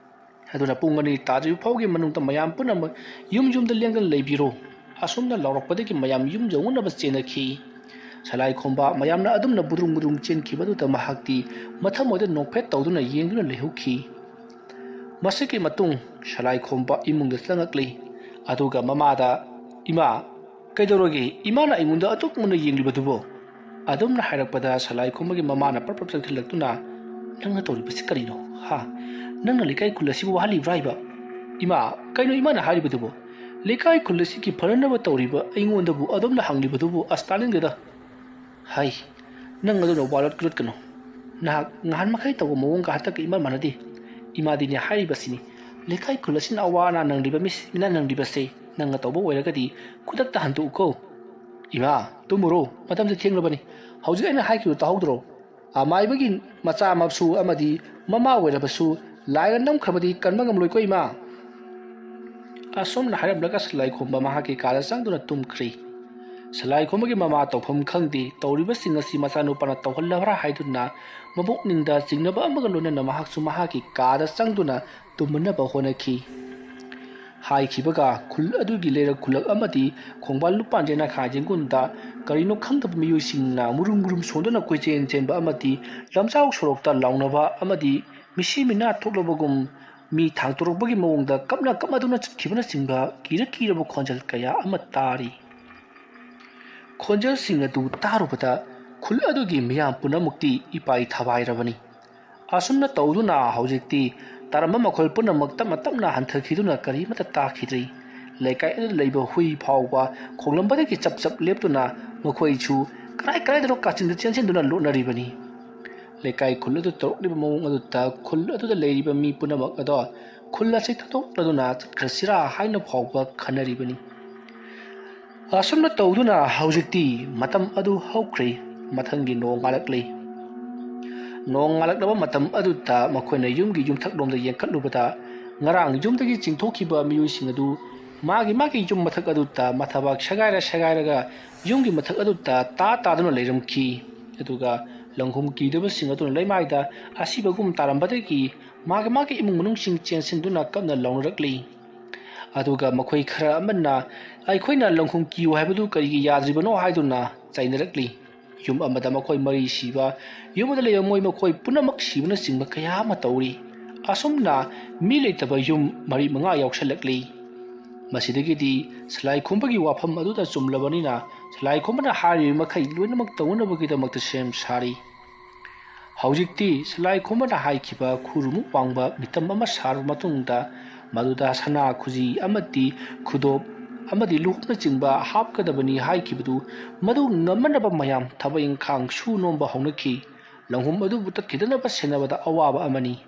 ꯑꯗꯨꯅ ꯄꯨꯡ ꯑꯅꯤ ꯇꯥꯗ꯭ꯔꯤꯕ ꯐꯥꯎꯒꯤ ꯃꯅꯨꯡꯗ ꯃꯌꯥꯝ ꯄꯨꯝꯅꯃꯛ ꯌꯨꯝ ꯌꯨꯝꯗ ꯂꯦꯡꯗꯅ ꯂꯩꯕꯤꯔꯣ"꯫ ꯑꯁꯨꯝꯅ ꯂꯥꯎꯔꯛꯄꯗꯒꯤ ꯃꯌꯥꯝ ꯌꯨꯝ ꯌꯧꯅꯅꯕ ꯆꯦꯟꯅꯈꯤ꯫ ꯁꯂꯥꯏ ꯈꯣꯝꯕ ꯃꯌꯥꯝꯅ ꯑꯗꯨꯝꯅ ꯕꯨꯗ꯭ꯔꯨꯡ ꯕꯨꯗ꯭ꯔꯨꯡ ꯆꯦꯟꯈꯤꯕ ꯑꯗꯨꯗ ꯃꯍꯥꯛꯇꯤ ꯃꯊꯃꯣꯏꯗ ꯅꯣꯛꯐꯦꯠ ꯇꯧꯗꯨꯅ ꯌꯦꯡꯗꯨꯅ ꯂꯩꯍꯧꯈꯤ꯫ ꯃꯁꯤꯒꯤ ꯃꯇꯨꯡ ꯁꯂꯥꯏ ꯈꯣꯝꯕ ꯏꯃꯨꯡꯗ ꯆꯪꯉꯛꯂꯤ꯫ ꯑꯗꯨꯒ ꯃꯃꯥꯗ, "ꯏꯃꯥ, ꯀꯩꯗꯧꯔꯒꯦ? ꯏꯃꯥꯅ ꯑꯩꯉꯣꯟꯗ ꯑꯗꯨꯛ ꯃꯨꯟꯅ ꯌꯦꯡꯂꯤꯕꯗꯨꯕꯨ?" ꯑꯗꯨꯝꯅ ꯍꯥꯏꯔꯛꯄꯗ ꯁꯂꯥꯏ ꯈꯣꯝꯕꯒꯤ ꯃꯃꯥꯅ ꯄ꯭ꯔꯞ ꯄ꯭ꯔꯞ ꯆꯪꯁꯤꯜꯂꯛꯇꯨꯅ, "ꯅꯪꯅ ꯇꯧꯔꯤꯕꯁꯤ ꯀꯔꯤꯅꯣ? ꯍꯥ? ꯅꯪꯅ ꯂꯩꯀꯥꯏ ꯈꯨꯜ ꯑꯁꯤꯕꯨ ꯋꯥꯍꯜꯂꯤꯕ꯭ꯔꯥ ꯍꯥꯏꯕ? ꯏꯃꯥ, ꯀꯩꯅꯣ ꯏꯃꯥꯅ ꯍꯥꯏꯔꯤꯕꯗꯨꯕꯨ? ꯂꯩꯀꯥꯏ ꯈꯨꯜ ꯑꯁꯤꯒꯤ ꯐꯅꯅꯕ ꯇꯧꯔꯤꯕ ꯑꯩꯉꯣꯟꯗꯕꯨ ꯑꯗꯨꯝꯅ ꯍꯪꯂꯤꯕꯗꯨꯕꯨ? ꯑꯁ, ꯇꯥꯅꯤꯡꯗꯦꯗ꯫ ꯍꯥꯏ, ꯅꯪ ꯑꯗꯨꯅ ꯋꯥ ꯂꯣꯠ ꯂꯣꯠꯀꯅꯨ꯫ ꯅꯍꯥꯛ ꯅꯍꯥꯟ ꯃꯈꯩ ꯇꯧꯕ ꯃꯑꯣꯡꯒ ꯍꯟꯗꯛꯀ ꯏꯃꯥꯟ ꯃꯥꯟꯅꯗꯦ꯫ ꯏꯃꯥꯗꯤꯅꯦ ꯍꯥꯏꯔꯤꯕꯁꯤꯅꯤ, ꯂꯩꯀꯥꯏ ꯈꯨꯜ ꯑꯁꯤꯅ ꯑꯋꯥ ꯑꯅꯥ ꯅꯪꯂꯤꯕ, ꯃꯤꯁ ꯃꯤꯅꯥ ꯅꯪꯂꯤꯕꯁꯦ ꯅꯪꯅ ꯇꯧꯕ ꯑꯣꯏꯔꯒꯗꯤ ꯈꯨꯗꯛꯇ ꯍꯟꯗꯣꯛꯎꯀꯣ꯫ ꯏꯃꯥ, ꯇꯨꯝꯃꯨꯔꯣ, ꯃꯇꯝꯁꯦ ꯊꯦꯡꯂꯕꯅꯤ꯫ ꯍꯧꯖꯤꯛ ꯑꯩꯅ ꯍꯥꯏꯈꯤꯕ ꯇꯥꯍꯧꯗ꯭ꯔꯣ? ꯑꯃꯥꯏꯕꯒꯤ ꯃꯆꯥ ꯃꯁꯨ ꯑꯃꯗꯤ ꯃꯃꯥ ꯑꯣꯏꯔꯕꯁꯨ ꯂꯥꯏꯅ ꯅꯝꯈ꯭ꯔꯕꯗꯤ ꯀꯟꯕ ꯉꯝꯂꯣꯏꯀꯣ ꯏꯃꯥ꯫" ꯑꯁꯨꯝꯅ ꯍꯥꯏꯔꯝꯂꯒ ꯁꯂꯥꯏꯈꯣꯝꯕ ꯃꯍꯥꯛꯀꯤ ꯀꯥꯗ ꯆꯪꯗꯨꯅ ꯇꯨꯝꯈ꯭ꯔꯦ꯫ ꯁꯂꯥꯏꯈꯣꯝꯕꯒꯤ ꯃꯃꯥ ꯇꯧꯐꯝ ꯈꯪꯗꯦ, ꯇꯧꯔꯤꯕꯁꯤꯡ ꯑꯁꯤ ꯃꯆꯥꯅꯨꯄꯥꯅ ꯇꯧꯍꯜꯂꯕ꯭ꯔꯥ ꯍꯥꯏꯗꯨꯅ ꯃꯄꯨꯛꯅꯤꯡꯗ ꯆꯤꯡꯅꯕ ꯑꯃꯒ ꯂꯣꯏꯅꯅ ꯃꯍꯥꯛꯁꯨ ꯃꯍꯥꯛꯀꯤ ꯀꯥꯗ ꯆꯪꯗꯨꯅ ꯇꯨꯝꯅꯅꯕ ꯍꯣꯠꯅꯈꯤ꯫ ꯍꯥꯏꯈꯤꯕꯒ ꯈꯨꯜ ꯑꯗꯨꯒꯤ ꯂꯩꯔꯛ ꯈꯨꯜꯂꯛ ꯑꯃꯗꯤ ꯈꯣꯡꯕꯥꯟ ꯂꯨꯄꯥꯟ ꯌꯦꯅꯈꯥ ꯌꯦꯡꯒꯣꯟꯗ ꯀꯔꯤꯅꯣ ꯈꯪꯗꯕ ꯃꯤꯑꯣꯏꯁꯤꯡꯅ ꯃꯨꯔꯨꯝ ꯃꯨꯔꯨꯝ ꯁꯣꯟꯗꯨꯅ ꯀꯣꯏꯆꯦꯟ ꯆꯦꯟꯕ ꯑꯃꯗꯤ ꯂꯝꯖꯥꯎ ꯁꯣꯔꯣꯛꯇ ꯂꯥꯎꯅꯕ ꯑꯃꯗꯤ ꯃꯤꯁꯤ ꯃꯤꯅꯥ ꯊꯣꯛꯂꯕꯒꯨꯝ ꯃꯤ ꯊꯥꯡꯇꯣꯔꯛꯄꯒꯤ ꯃꯑꯣꯡꯗ ꯀꯞꯅ ꯀꯞꯅꯗꯨꯅ ꯆꯠꯈꯤꯕꯅꯆꯤꯡꯕ ꯀꯤꯔ ꯀꯤꯔꯕ ꯈꯣꯟꯖꯦꯜ ꯀꯌꯥ ꯑꯃ ꯇꯥꯔꯤ꯫ ꯈꯣꯟꯖꯦꯜꯁꯤꯡ ꯑꯗꯨ ꯇꯥꯔꯨꯕꯗ ꯈꯨꯜ ꯑꯗꯨꯒꯤ ꯃꯤꯌꯥꯝ ꯄꯨꯝꯅꯃꯛꯇꯤ ꯏꯄꯥꯏ ꯊꯕꯥꯏꯔꯕꯅꯤ꯫ ꯑꯁꯨꯝꯅ ꯇꯧꯗꯨꯅ ꯍꯧꯖꯤꯛꯇꯤ ꯇꯥꯔꯝꯕ ꯃꯈꯣꯜ ꯄꯨꯝꯅꯃꯛ ꯇꯞꯅ ꯇꯞꯅ ꯍꯟꯊꯈꯤꯗꯨꯅ ꯀꯔꯤꯃꯠꯇ ꯇꯥꯈꯤꯗ꯭ꯔꯦ꯫ ꯂꯩꯀꯥꯏ ꯑꯗꯨꯗ ꯂꯩꯕ ꯍꯨꯏ ꯐꯥꯎꯕ ꯈꯣꯡꯂꯝꯕꯗꯒꯤ ꯆꯞ ꯆꯞ ꯂꯦꯞꯇꯨꯅ ꯃꯈꯣꯏꯁꯨ ꯀꯔꯥꯏ ꯀꯔꯥꯏꯗꯅꯣ ꯀꯥꯆꯤꯟꯗ ꯆꯦꯟꯁꯤꯟꯗꯨꯅ ꯂꯣꯠꯅꯔꯤꯕꯅꯤ꯫ ꯂꯩꯀꯥꯏ ꯈꯨꯜ ꯑꯗꯨ ꯇꯧꯔꯛꯂꯤꯕ ꯃꯑꯣꯡ ꯑꯗꯨꯗ ꯈꯨꯜ ꯑꯗꯨꯗ ꯂꯩꯔꯤꯕ ꯃꯤ ꯄꯨꯝꯅꯃꯛ ꯑꯗꯣ ꯈꯨꯜ ꯑꯁꯤ ꯊꯥꯗꯣꯛꯂꯗꯨꯅ ꯆꯠꯈ꯭ꯔꯁꯤꯔꯥ ꯍꯥꯏꯅ ꯐꯥꯎꯕ ꯈꯟꯅꯔꯤꯕꯅꯤ꯫ ꯑꯁꯨꯝꯅ ꯇꯧꯗꯨꯅ ꯍꯧꯖꯤꯛꯇꯤ ꯃꯇꯝ ꯑꯗꯨ ꯍꯧꯈ꯭ꯔꯦ꯫ ꯃꯊꯪꯒꯤ ꯅꯣꯡ ꯉꯥꯜꯂꯛꯂꯦ꯫ ꯅꯣꯡ ꯉꯥꯜꯂꯛꯂꯕ ꯃꯇꯝ ꯑꯗꯨꯗ ꯃꯈꯣꯏꯅ ꯌꯨꯝꯒꯤ ꯌꯨꯝꯊꯛꯂꯣꯝꯗ ꯌꯦꯡꯈꯠꯂꯨꯕꯗ ꯉꯔꯥꯡ ꯌꯨꯝꯗꯒꯤ ꯆꯤꯡꯊꯣꯛꯈꯤꯕ ꯃꯤꯑꯣꯏꯁꯤꯡ ꯑꯗꯨ ꯃꯥꯒꯤ ꯃꯥꯒꯤ ꯌꯨꯝ ꯃꯊꯛ ꯑꯗꯨꯗ ꯃꯊꯕꯥꯛ ꯁꯦꯒꯥꯏꯔ ꯁꯦꯒꯥꯏꯔꯒ ꯌꯨꯝꯒꯤ ꯃꯊꯛ ꯑꯗꯨꯗ ꯇꯥ ꯇꯥꯗꯨꯅ ꯂꯩꯔꯝꯈꯤ꯫ ꯑꯗꯨꯒ ꯂꯪꯈꯨꯝ ꯀꯤꯗꯕꯁꯤꯡ ꯑꯗꯨꯅ ꯂꯩꯃꯥꯏꯗ ꯑꯁꯤꯕꯒꯨꯝ ꯇꯥꯔꯝꯕꯗꯒꯤ ꯃꯥꯒꯤ ꯃꯥꯒꯤ ꯏꯃꯨꯡ ꯃꯅꯨꯡꯁꯤꯡ ꯆꯦꯟꯁꯤꯟꯗꯨꯅ ꯀꯞꯅ ꯂꯥꯎꯅꯔꯛꯂꯤ꯫ ꯑꯗꯨꯒ ꯃꯈꯣꯏ ꯈꯔ ꯑꯃꯅ ꯑꯩꯈꯣꯏꯅ ꯂꯪꯈꯨꯝ ꯀꯤꯌꯨ ꯍꯥꯏꯕꯗꯨ ꯀꯔꯤꯒꯤ ꯌꯥꯗ꯭ꯔꯤꯕꯅꯣ ꯍꯥꯏꯗꯨꯅ ꯆꯩꯅꯔꯛꯂꯤ꯫ ꯌꯨꯝ ꯑꯃꯗ ꯃꯈꯣꯏ ꯃꯔꯤ ꯁꯤꯕ, ꯌꯨꯝ ꯑꯃꯗ ꯂꯩꯕ ꯃꯣꯏ ꯃꯈꯣꯏ ꯄꯨꯝꯅꯃꯛ ꯁꯤꯕꯅꯆꯤꯡꯕ ꯀꯌꯥ ꯑꯃ ꯇꯧꯔꯤ꯫ ꯑꯁꯨꯝꯅ ꯃꯤ ꯂꯩꯇꯕ ꯌꯨꯝ ꯃꯔꯤ ꯃꯉꯥ ꯌꯥꯎꯁꯜꯂꯛꯂꯤ꯫ ꯃꯁꯤꯗꯒꯤꯗꯤ ꯁꯂꯥꯏ ꯈꯨꯝꯕꯒꯤ ꯋꯥꯐꯝ ꯑꯗꯨꯗ ꯆꯨꯝꯂꯕꯅꯤꯅ, ꯁꯂꯥꯏ ꯈꯨꯝꯕꯅ ꯍꯥꯏꯔꯤꯕ ꯃꯈꯩ ꯂꯣꯏꯅꯃꯛ ꯇꯧꯅꯕꯒꯤꯗꯃꯛꯇ ꯁꯦꯝ ꯁꯥꯔꯤ꯫ ꯍꯧꯖꯤꯛꯇꯤ ꯁꯂꯥꯏ ꯈꯨꯝꯕꯅ ꯍꯥꯏꯈꯤꯕ ꯈꯨꯔꯨꯃꯨꯛ ꯋꯥꯡꯕ ꯃꯤꯇꯝ ꯑꯃ ꯁꯥꯔꯕ ꯃꯇꯨꯡꯗ, ꯃꯗꯨꯗ ꯁꯅꯥ ꯈꯨꯖꯤ ꯑꯃꯗꯤ ꯈꯨꯗꯣꯞ ꯑꯃꯗꯤ ꯂꯨꯍꯣꯛꯅꯆꯤꯡꯕ ꯍꯥꯞꯀꯗꯕꯅꯤ ꯍꯥꯏꯈꯤꯕꯗꯨ, ꯃꯗꯨ ꯉꯝꯅꯅꯕ ꯃꯌꯥꯝ ꯊꯕꯛ ꯏꯪꯈꯥꯡ ꯁꯨ ꯅꯣꯝꯕ ꯍꯧꯅꯈꯤ꯫ ꯂꯝꯍꯨꯝ ꯑꯗꯨꯕꯨ ꯇꯠꯈꯤꯗꯅꯕ ꯁꯦꯟꯅꯕꯗ ꯑꯋꯥꯕ ꯑꯃꯅꯤ꯫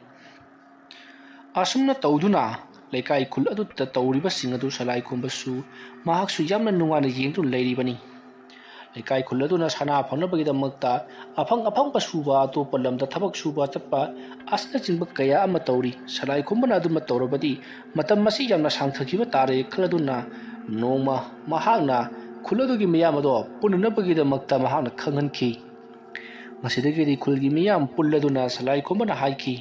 ꯑꯁꯨꯝꯅ ꯇꯧꯗꯨꯅ ꯂꯩꯀꯥꯏ ꯈꯨꯜ ꯑꯗꯨꯗ ꯇꯧꯔꯤꯕꯁꯤꯡ ꯑꯗꯨ ꯁꯂꯥꯏ ꯈꯨꯝꯕꯁꯨ ꯃꯍꯥꯛꯁꯨ ꯌꯥꯝꯅ ꯅꯨꯡꯉꯥꯏꯅ ꯌꯦꯡꯗꯨꯅ ꯂꯩꯔꯤꯕꯅꯤ꯫ ꯂꯩꯀꯥꯏ ꯈꯨꯜ ꯑꯗꯨꯅ ꯁꯅꯥ ꯐꯪꯅꯕꯒꯤꯗꯃꯛꯇ ꯑꯐꯪ ꯑꯐꯪꯕ ꯁꯨꯕ, ꯑꯇꯣꯞꯄ ꯂꯝꯗ ꯊꯕꯛ ꯁꯨꯕ ꯆꯠꯄ ꯑꯁꯤꯅꯆꯤꯡꯕ ꯀꯌꯥ ꯑꯃ ꯇꯧꯔꯤ꯫ ꯁꯂꯥꯏ ꯈꯨꯝꯕꯅ ꯑꯗꯨꯃ ꯇꯧꯔꯕꯗꯤ ꯃꯇꯝ ꯑꯁꯤ ꯌꯥꯝꯅ ꯁꯥꯡꯊꯈꯤꯕ ꯇꯥꯔꯦ ꯈꯜꯂꯗꯨꯅ ꯅꯣꯡꯃ ꯃꯍꯥꯛꯅ ꯈꯨꯜ ꯑꯗꯨꯒꯤ ꯃꯤꯌꯥꯝ ꯑꯗꯣ ꯄꯨꯟꯅꯅꯕꯒꯤꯗꯃꯛꯇ ꯃꯍꯥꯛꯅ ꯈꯪꯍꯟꯈꯤ꯫ ꯃꯁꯤꯗꯒꯤꯗꯤ ꯈꯨꯜꯒꯤ ꯃꯤꯌꯥꯝ ꯄꯨꯜꯂꯗꯨꯅ ꯁꯂꯥꯏ ꯈꯨꯝꯕꯅ ꯍꯥꯏꯈꯤ,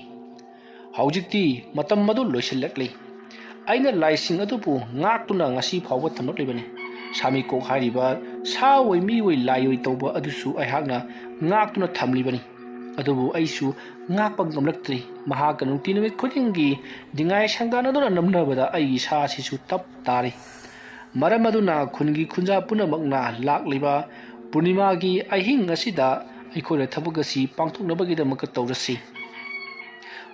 "ꯍꯧꯖꯤꯛꯇꯤ ꯃꯇꯝ ꯑꯗꯨ ꯂꯣꯏꯁꯤꯜꯂꯛꯂꯤ꯫ ꯑꯩꯅ ꯂꯥꯏꯁꯤꯡ ꯑꯗꯨꯕꯨ ꯉꯥꯛꯇꯨꯅ ꯉꯁꯤ ꯐꯥꯎꯕ ꯊꯝꯂꯛꯂꯤꯕꯅꯤ꯫ ꯁꯥꯃꯤꯀꯣꯛ ꯍꯥꯏꯔꯤꯕ ꯁꯥ ꯑꯣꯏ, ꯃꯤ ꯑꯣꯏ, ꯂꯥꯏ ꯑꯣꯏ ꯇꯧꯕ ꯑꯗꯨꯁꯨ ꯑꯩꯍꯥꯛꯅ ꯉꯥꯛꯇꯨꯅ ꯊꯝꯂꯤꯕꯅꯤ꯫ ꯑꯗꯨꯕꯨ ꯑꯩꯁꯨ ꯉꯥꯛꯄ ꯉꯝꯂꯛꯇ꯭ꯔꯤ꯫ ꯃꯍꯥꯛꯀ ꯅꯨꯡꯇꯤ ꯅꯨꯃꯤꯠ ꯈꯨꯗꯤꯡꯒꯤ ꯅꯤꯡꯉꯥꯏ ꯁꯪꯗꯥꯟꯅꯗꯨꯅ ꯅꯝꯅꯕꯗ ꯑꯩꯒꯤ ꯁꯥ ꯑꯁꯤꯁꯨ ꯇꯞ ꯇꯥꯔꯤ꯫ ꯃꯔꯝ ꯑꯗꯨꯅ ꯈꯨꯟꯒꯤ ꯈꯨꯟꯖꯥ ꯄꯨꯝꯅꯃꯛꯅ ꯂꯥꯛꯂꯤꯕ ꯄꯨꯔꯅꯤꯃꯥꯒꯤ ꯑꯍꯤꯡ ꯑꯁꯤꯗ ꯑꯩꯈꯣꯏꯅ ꯊꯕꯛ ꯑꯁꯤ ꯄꯥꯡꯊꯣꯛꯅꯕꯒꯤꯗꯃꯛꯇ ꯇꯧꯔꯁꯤ꯫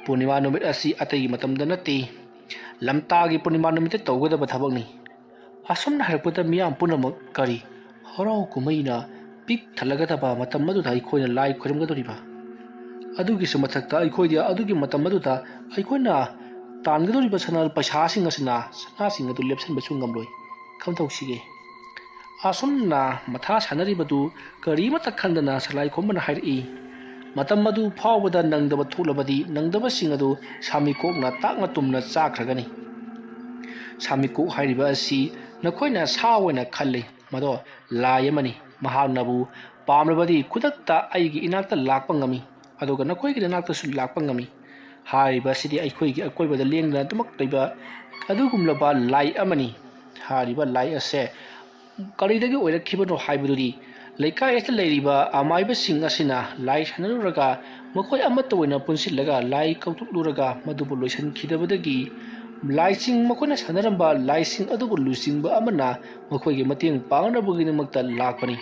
ꯄꯨꯔꯅꯤꯃꯥ ꯅꯨꯃꯤꯠ ꯑꯁꯤ ꯑꯇꯩꯒꯤ ꯃꯇꯝꯗ ꯅꯠꯇꯦ, ꯂꯝꯇꯥꯒꯤ ꯄꯨꯔꯅꯤꯃꯥ ꯅꯨꯃꯤꯠꯇ ꯇꯧꯒꯗꯕ ꯊꯕꯛꯅꯤ꯫" ꯑꯁꯨꯝꯅ ꯍꯥꯏꯔꯛꯄꯗ ꯃꯤꯌꯥꯝ ꯄꯨꯝꯅꯃꯛ ꯀꯔꯤ ꯍꯔꯥꯎ ꯀꯨꯝꯍꯩꯅ ꯄꯤꯛ ꯊꯜꯂꯒꯗꯕ ꯃꯇꯝ ꯑꯗꯨꯗ ꯑꯩꯈꯣꯏꯅ ꯂꯥꯏ ꯈꯣꯏꯔꯝꯒꯗꯧꯔꯤꯕ? ꯑꯗꯨꯒꯤꯁꯨ ꯃꯊꯛꯇ ꯑꯩꯈꯣꯏꯗꯤ ꯑꯗꯨꯒꯤ ꯃꯇꯝ ꯑꯗꯨꯗ ꯑꯩꯈꯣꯏꯅ ꯇꯥꯟꯒꯗꯧꯔꯤꯕ ꯁꯅꯥ ꯄꯩꯁꯥꯁꯤꯡ ꯑꯁꯤꯅ ꯁꯅꯥꯁꯤꯡ ꯑꯗꯨ ꯂꯦꯞꯁꯤꯟꯕꯁꯨ ꯉꯝꯂꯣꯏ꯫ ꯀꯝꯗꯧꯁꯤꯒꯦ? ꯑꯁꯨꯝꯅ ꯃꯊꯥ ꯁꯥꯟꯅꯔꯤꯕꯗꯨ ꯀꯔꯤꯃꯠꯇ ꯈꯟꯗꯅ ꯁꯂꯥꯏ ꯈꯣꯝꯕꯅ ꯍꯥꯏꯔꯛꯏ, "ꯃꯇꯝ ꯑꯗꯨ ꯐꯥꯎꯕꯗ ꯅꯪꯗꯕ ꯊꯣꯛꯂꯕꯗꯤ ꯅꯪꯗꯕꯁꯤꯡ ꯑꯗꯨ ꯁꯥꯃꯤꯀꯣꯛꯅ ꯇꯥꯛꯅ ꯇꯨꯝꯅ ꯆꯥꯈ꯭ꯔꯒꯅꯤ꯫" ꯁꯥꯃꯤꯀꯣꯛ ꯍꯥꯏꯔꯤꯕ ꯑꯁꯤ ꯅꯈꯣꯏꯅ ꯁꯥ ꯑꯣꯏꯅ ꯈꯜꯂꯤ, ꯃꯗꯣ ꯂꯥꯏ ꯑꯃꯅꯤ꯫ ꯃꯍꯥꯛꯅꯕꯨ ꯄꯥꯝꯂꯕꯗꯤ ꯈꯨꯗꯛꯇ ꯑꯩꯒꯤ ꯏꯅꯥꯛꯇ ꯂꯥꯛꯄ ꯉꯝꯃꯤ, ꯑꯗꯨꯒ ꯅꯈꯣꯏꯒꯤ ꯅꯅꯥꯛꯇꯁꯨ ꯂꯥꯛꯄ ꯉꯝꯃꯤ꯫ ꯍꯥꯏꯔꯤꯕ ꯑꯁꯤꯗꯤ ꯑꯩꯈꯣꯏꯒꯤ ꯑꯀꯣꯏꯕꯗ ꯂꯦꯡꯗꯅ ꯑꯗꯨꯃꯛ ꯂꯩꯕ ꯑꯗꯨꯒꯨꯝꯂꯕ ꯂꯥꯏ ꯑꯃꯅꯤ꯫ ꯍꯥꯏꯔꯤꯕ ꯂꯥꯏ ꯑꯁꯦ ꯀꯔꯤꯗꯒꯤ ꯑꯣꯏꯔꯛꯈꯤꯕꯅꯣ ꯍꯥꯏꯕꯗꯨꯗꯤ ꯂꯩꯀꯥꯏ ꯑꯁꯤꯗ ꯂꯩꯔꯤꯕ ꯑꯃꯥꯏꯕꯁꯤꯡ ꯑꯁꯤꯅ ꯂꯥꯏ ꯁꯥꯟꯅꯔꯨꯔꯒ ꯃꯈꯣꯏ ꯑꯃꯠꯇ ꯑꯣꯏꯅ ꯄꯨꯟꯁꯤꯜꯂꯒ ꯂꯥꯏ ꯀꯧꯊꯣꯛꯂꯨꯔꯒ ꯃꯗꯨꯕꯨ ꯂꯣꯏꯁꯤꯟꯈꯤꯗꯕꯗꯒꯤ ꯂꯥꯏꯁꯤꯡ, ꯃꯈꯣꯏꯅ ꯁꯥꯟꯅꯔꯝꯕ ꯂꯥꯏꯁꯤꯡ ꯑꯗꯨꯕꯨ ꯂꯨꯆꯤꯡꯕ ꯑꯃꯅ ꯃꯈꯣꯏꯒꯤ ꯃꯇꯦꯡ ꯄꯥꯡꯅꯕꯒꯤꯗꯃꯛꯇ ꯂꯥꯛꯄꯅꯤ꯫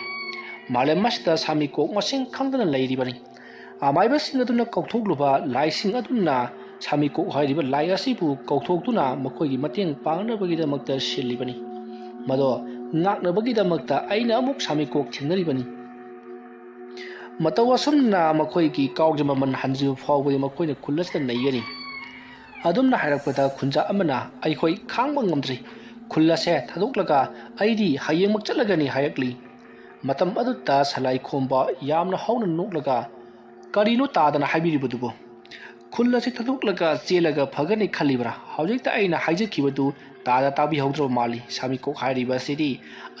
ꯃꯥꯂꯦꯝ ꯑꯁꯤꯗ ꯁꯥꯃꯤꯀꯣꯛ ꯃꯁꯤꯡ ꯈꯪꯗꯅ ꯂꯩꯔꯤꯕꯅꯤ꯫ ꯑꯃꯥꯏꯕꯁꯤꯡ ꯑꯗꯨꯅ ꯀꯧꯊꯣꯛꯂꯨꯕ ꯂꯥꯏꯁꯤꯡ ꯑꯗꯨꯅ ꯁꯥꯃꯤꯀꯣꯛ ꯍꯥꯏꯔꯤꯕ ꯂꯥꯏ ꯑꯁꯤꯕꯨ ꯀꯧꯊꯣꯛꯇꯨꯅ ꯃꯈꯣꯏꯒꯤ ꯃꯇꯦꯡ ꯄꯥꯡꯅꯕꯒꯤꯗꯃꯛꯇ ꯁꯤꯜꯂꯤꯕꯅꯤ꯫ ꯃꯗꯣ ꯉꯥꯛꯅꯕꯒꯤꯗꯃꯛꯇ ꯑꯩꯅ ꯑꯃꯨꯛ ꯁꯥꯃꯤꯀꯣꯛ ꯊꯦꯡꯅꯔꯤꯕꯅꯤ꯫ ꯃꯇꯧ ꯑꯁꯨꯝꯅ ꯃꯈꯣꯏꯒꯤ ꯀꯥꯎꯖ ꯃꯃꯜ ꯍꯟꯖꯤꯕ ꯐꯥꯎꯕꯗꯤ ꯃꯈꯣꯏꯅ ꯈꯨꯜ ꯑꯁꯤꯗ ꯅꯩꯒꯅꯤ꯫ ꯑꯗꯨꯝꯅ ꯍꯥꯏꯔꯛꯄꯗ ꯈꯨꯟꯖꯥ ꯑꯃꯅ, "ꯑꯩꯈꯣꯏ ꯈꯥꯡꯕ ꯉꯝꯗ꯭ꯔꯤ꯫ ꯈꯨꯜ ꯑꯁꯦ ꯊꯥꯗꯣꯛꯂꯒ ꯑꯩꯗꯤ ꯍꯌꯦꯡꯃꯛ ꯆꯠꯂꯒꯅꯤ" ꯍꯥꯏꯔꯛꯂꯤ꯫ ꯃꯇꯝ ꯑꯗꯨꯗ ꯁꯂꯥꯏ ꯈꯣꯝꯕ ꯌꯥꯝꯅ ꯍꯧꯅ ꯅꯣꯛꯂꯒ, "ꯀꯔꯤꯅꯣ ꯇꯥꯗꯅ ꯍꯥꯏꯕꯤꯔꯤꯕꯗꯨꯕꯨ? ꯈꯨꯜ ꯑꯁꯤ ꯊꯥꯗꯣꯛꯂꯒ ꯆꯦꯜꯂꯒ ꯐꯒꯅꯤ ꯈꯜꯂꯤꯕ꯭ꯔꯥ? ꯍꯧꯖꯤꯛꯇ ꯑꯩꯅ ꯍꯥꯏꯖꯈꯤꯕꯗꯨ ꯇꯥꯗ ꯇꯥꯕꯤꯍꯧꯗ꯭ꯔꯕ ꯃꯥꯜꯂꯤ꯫ ꯁꯥꯃꯤꯀꯣꯛ ꯍꯥꯏꯔꯤꯕ ꯑꯁꯤꯗꯤ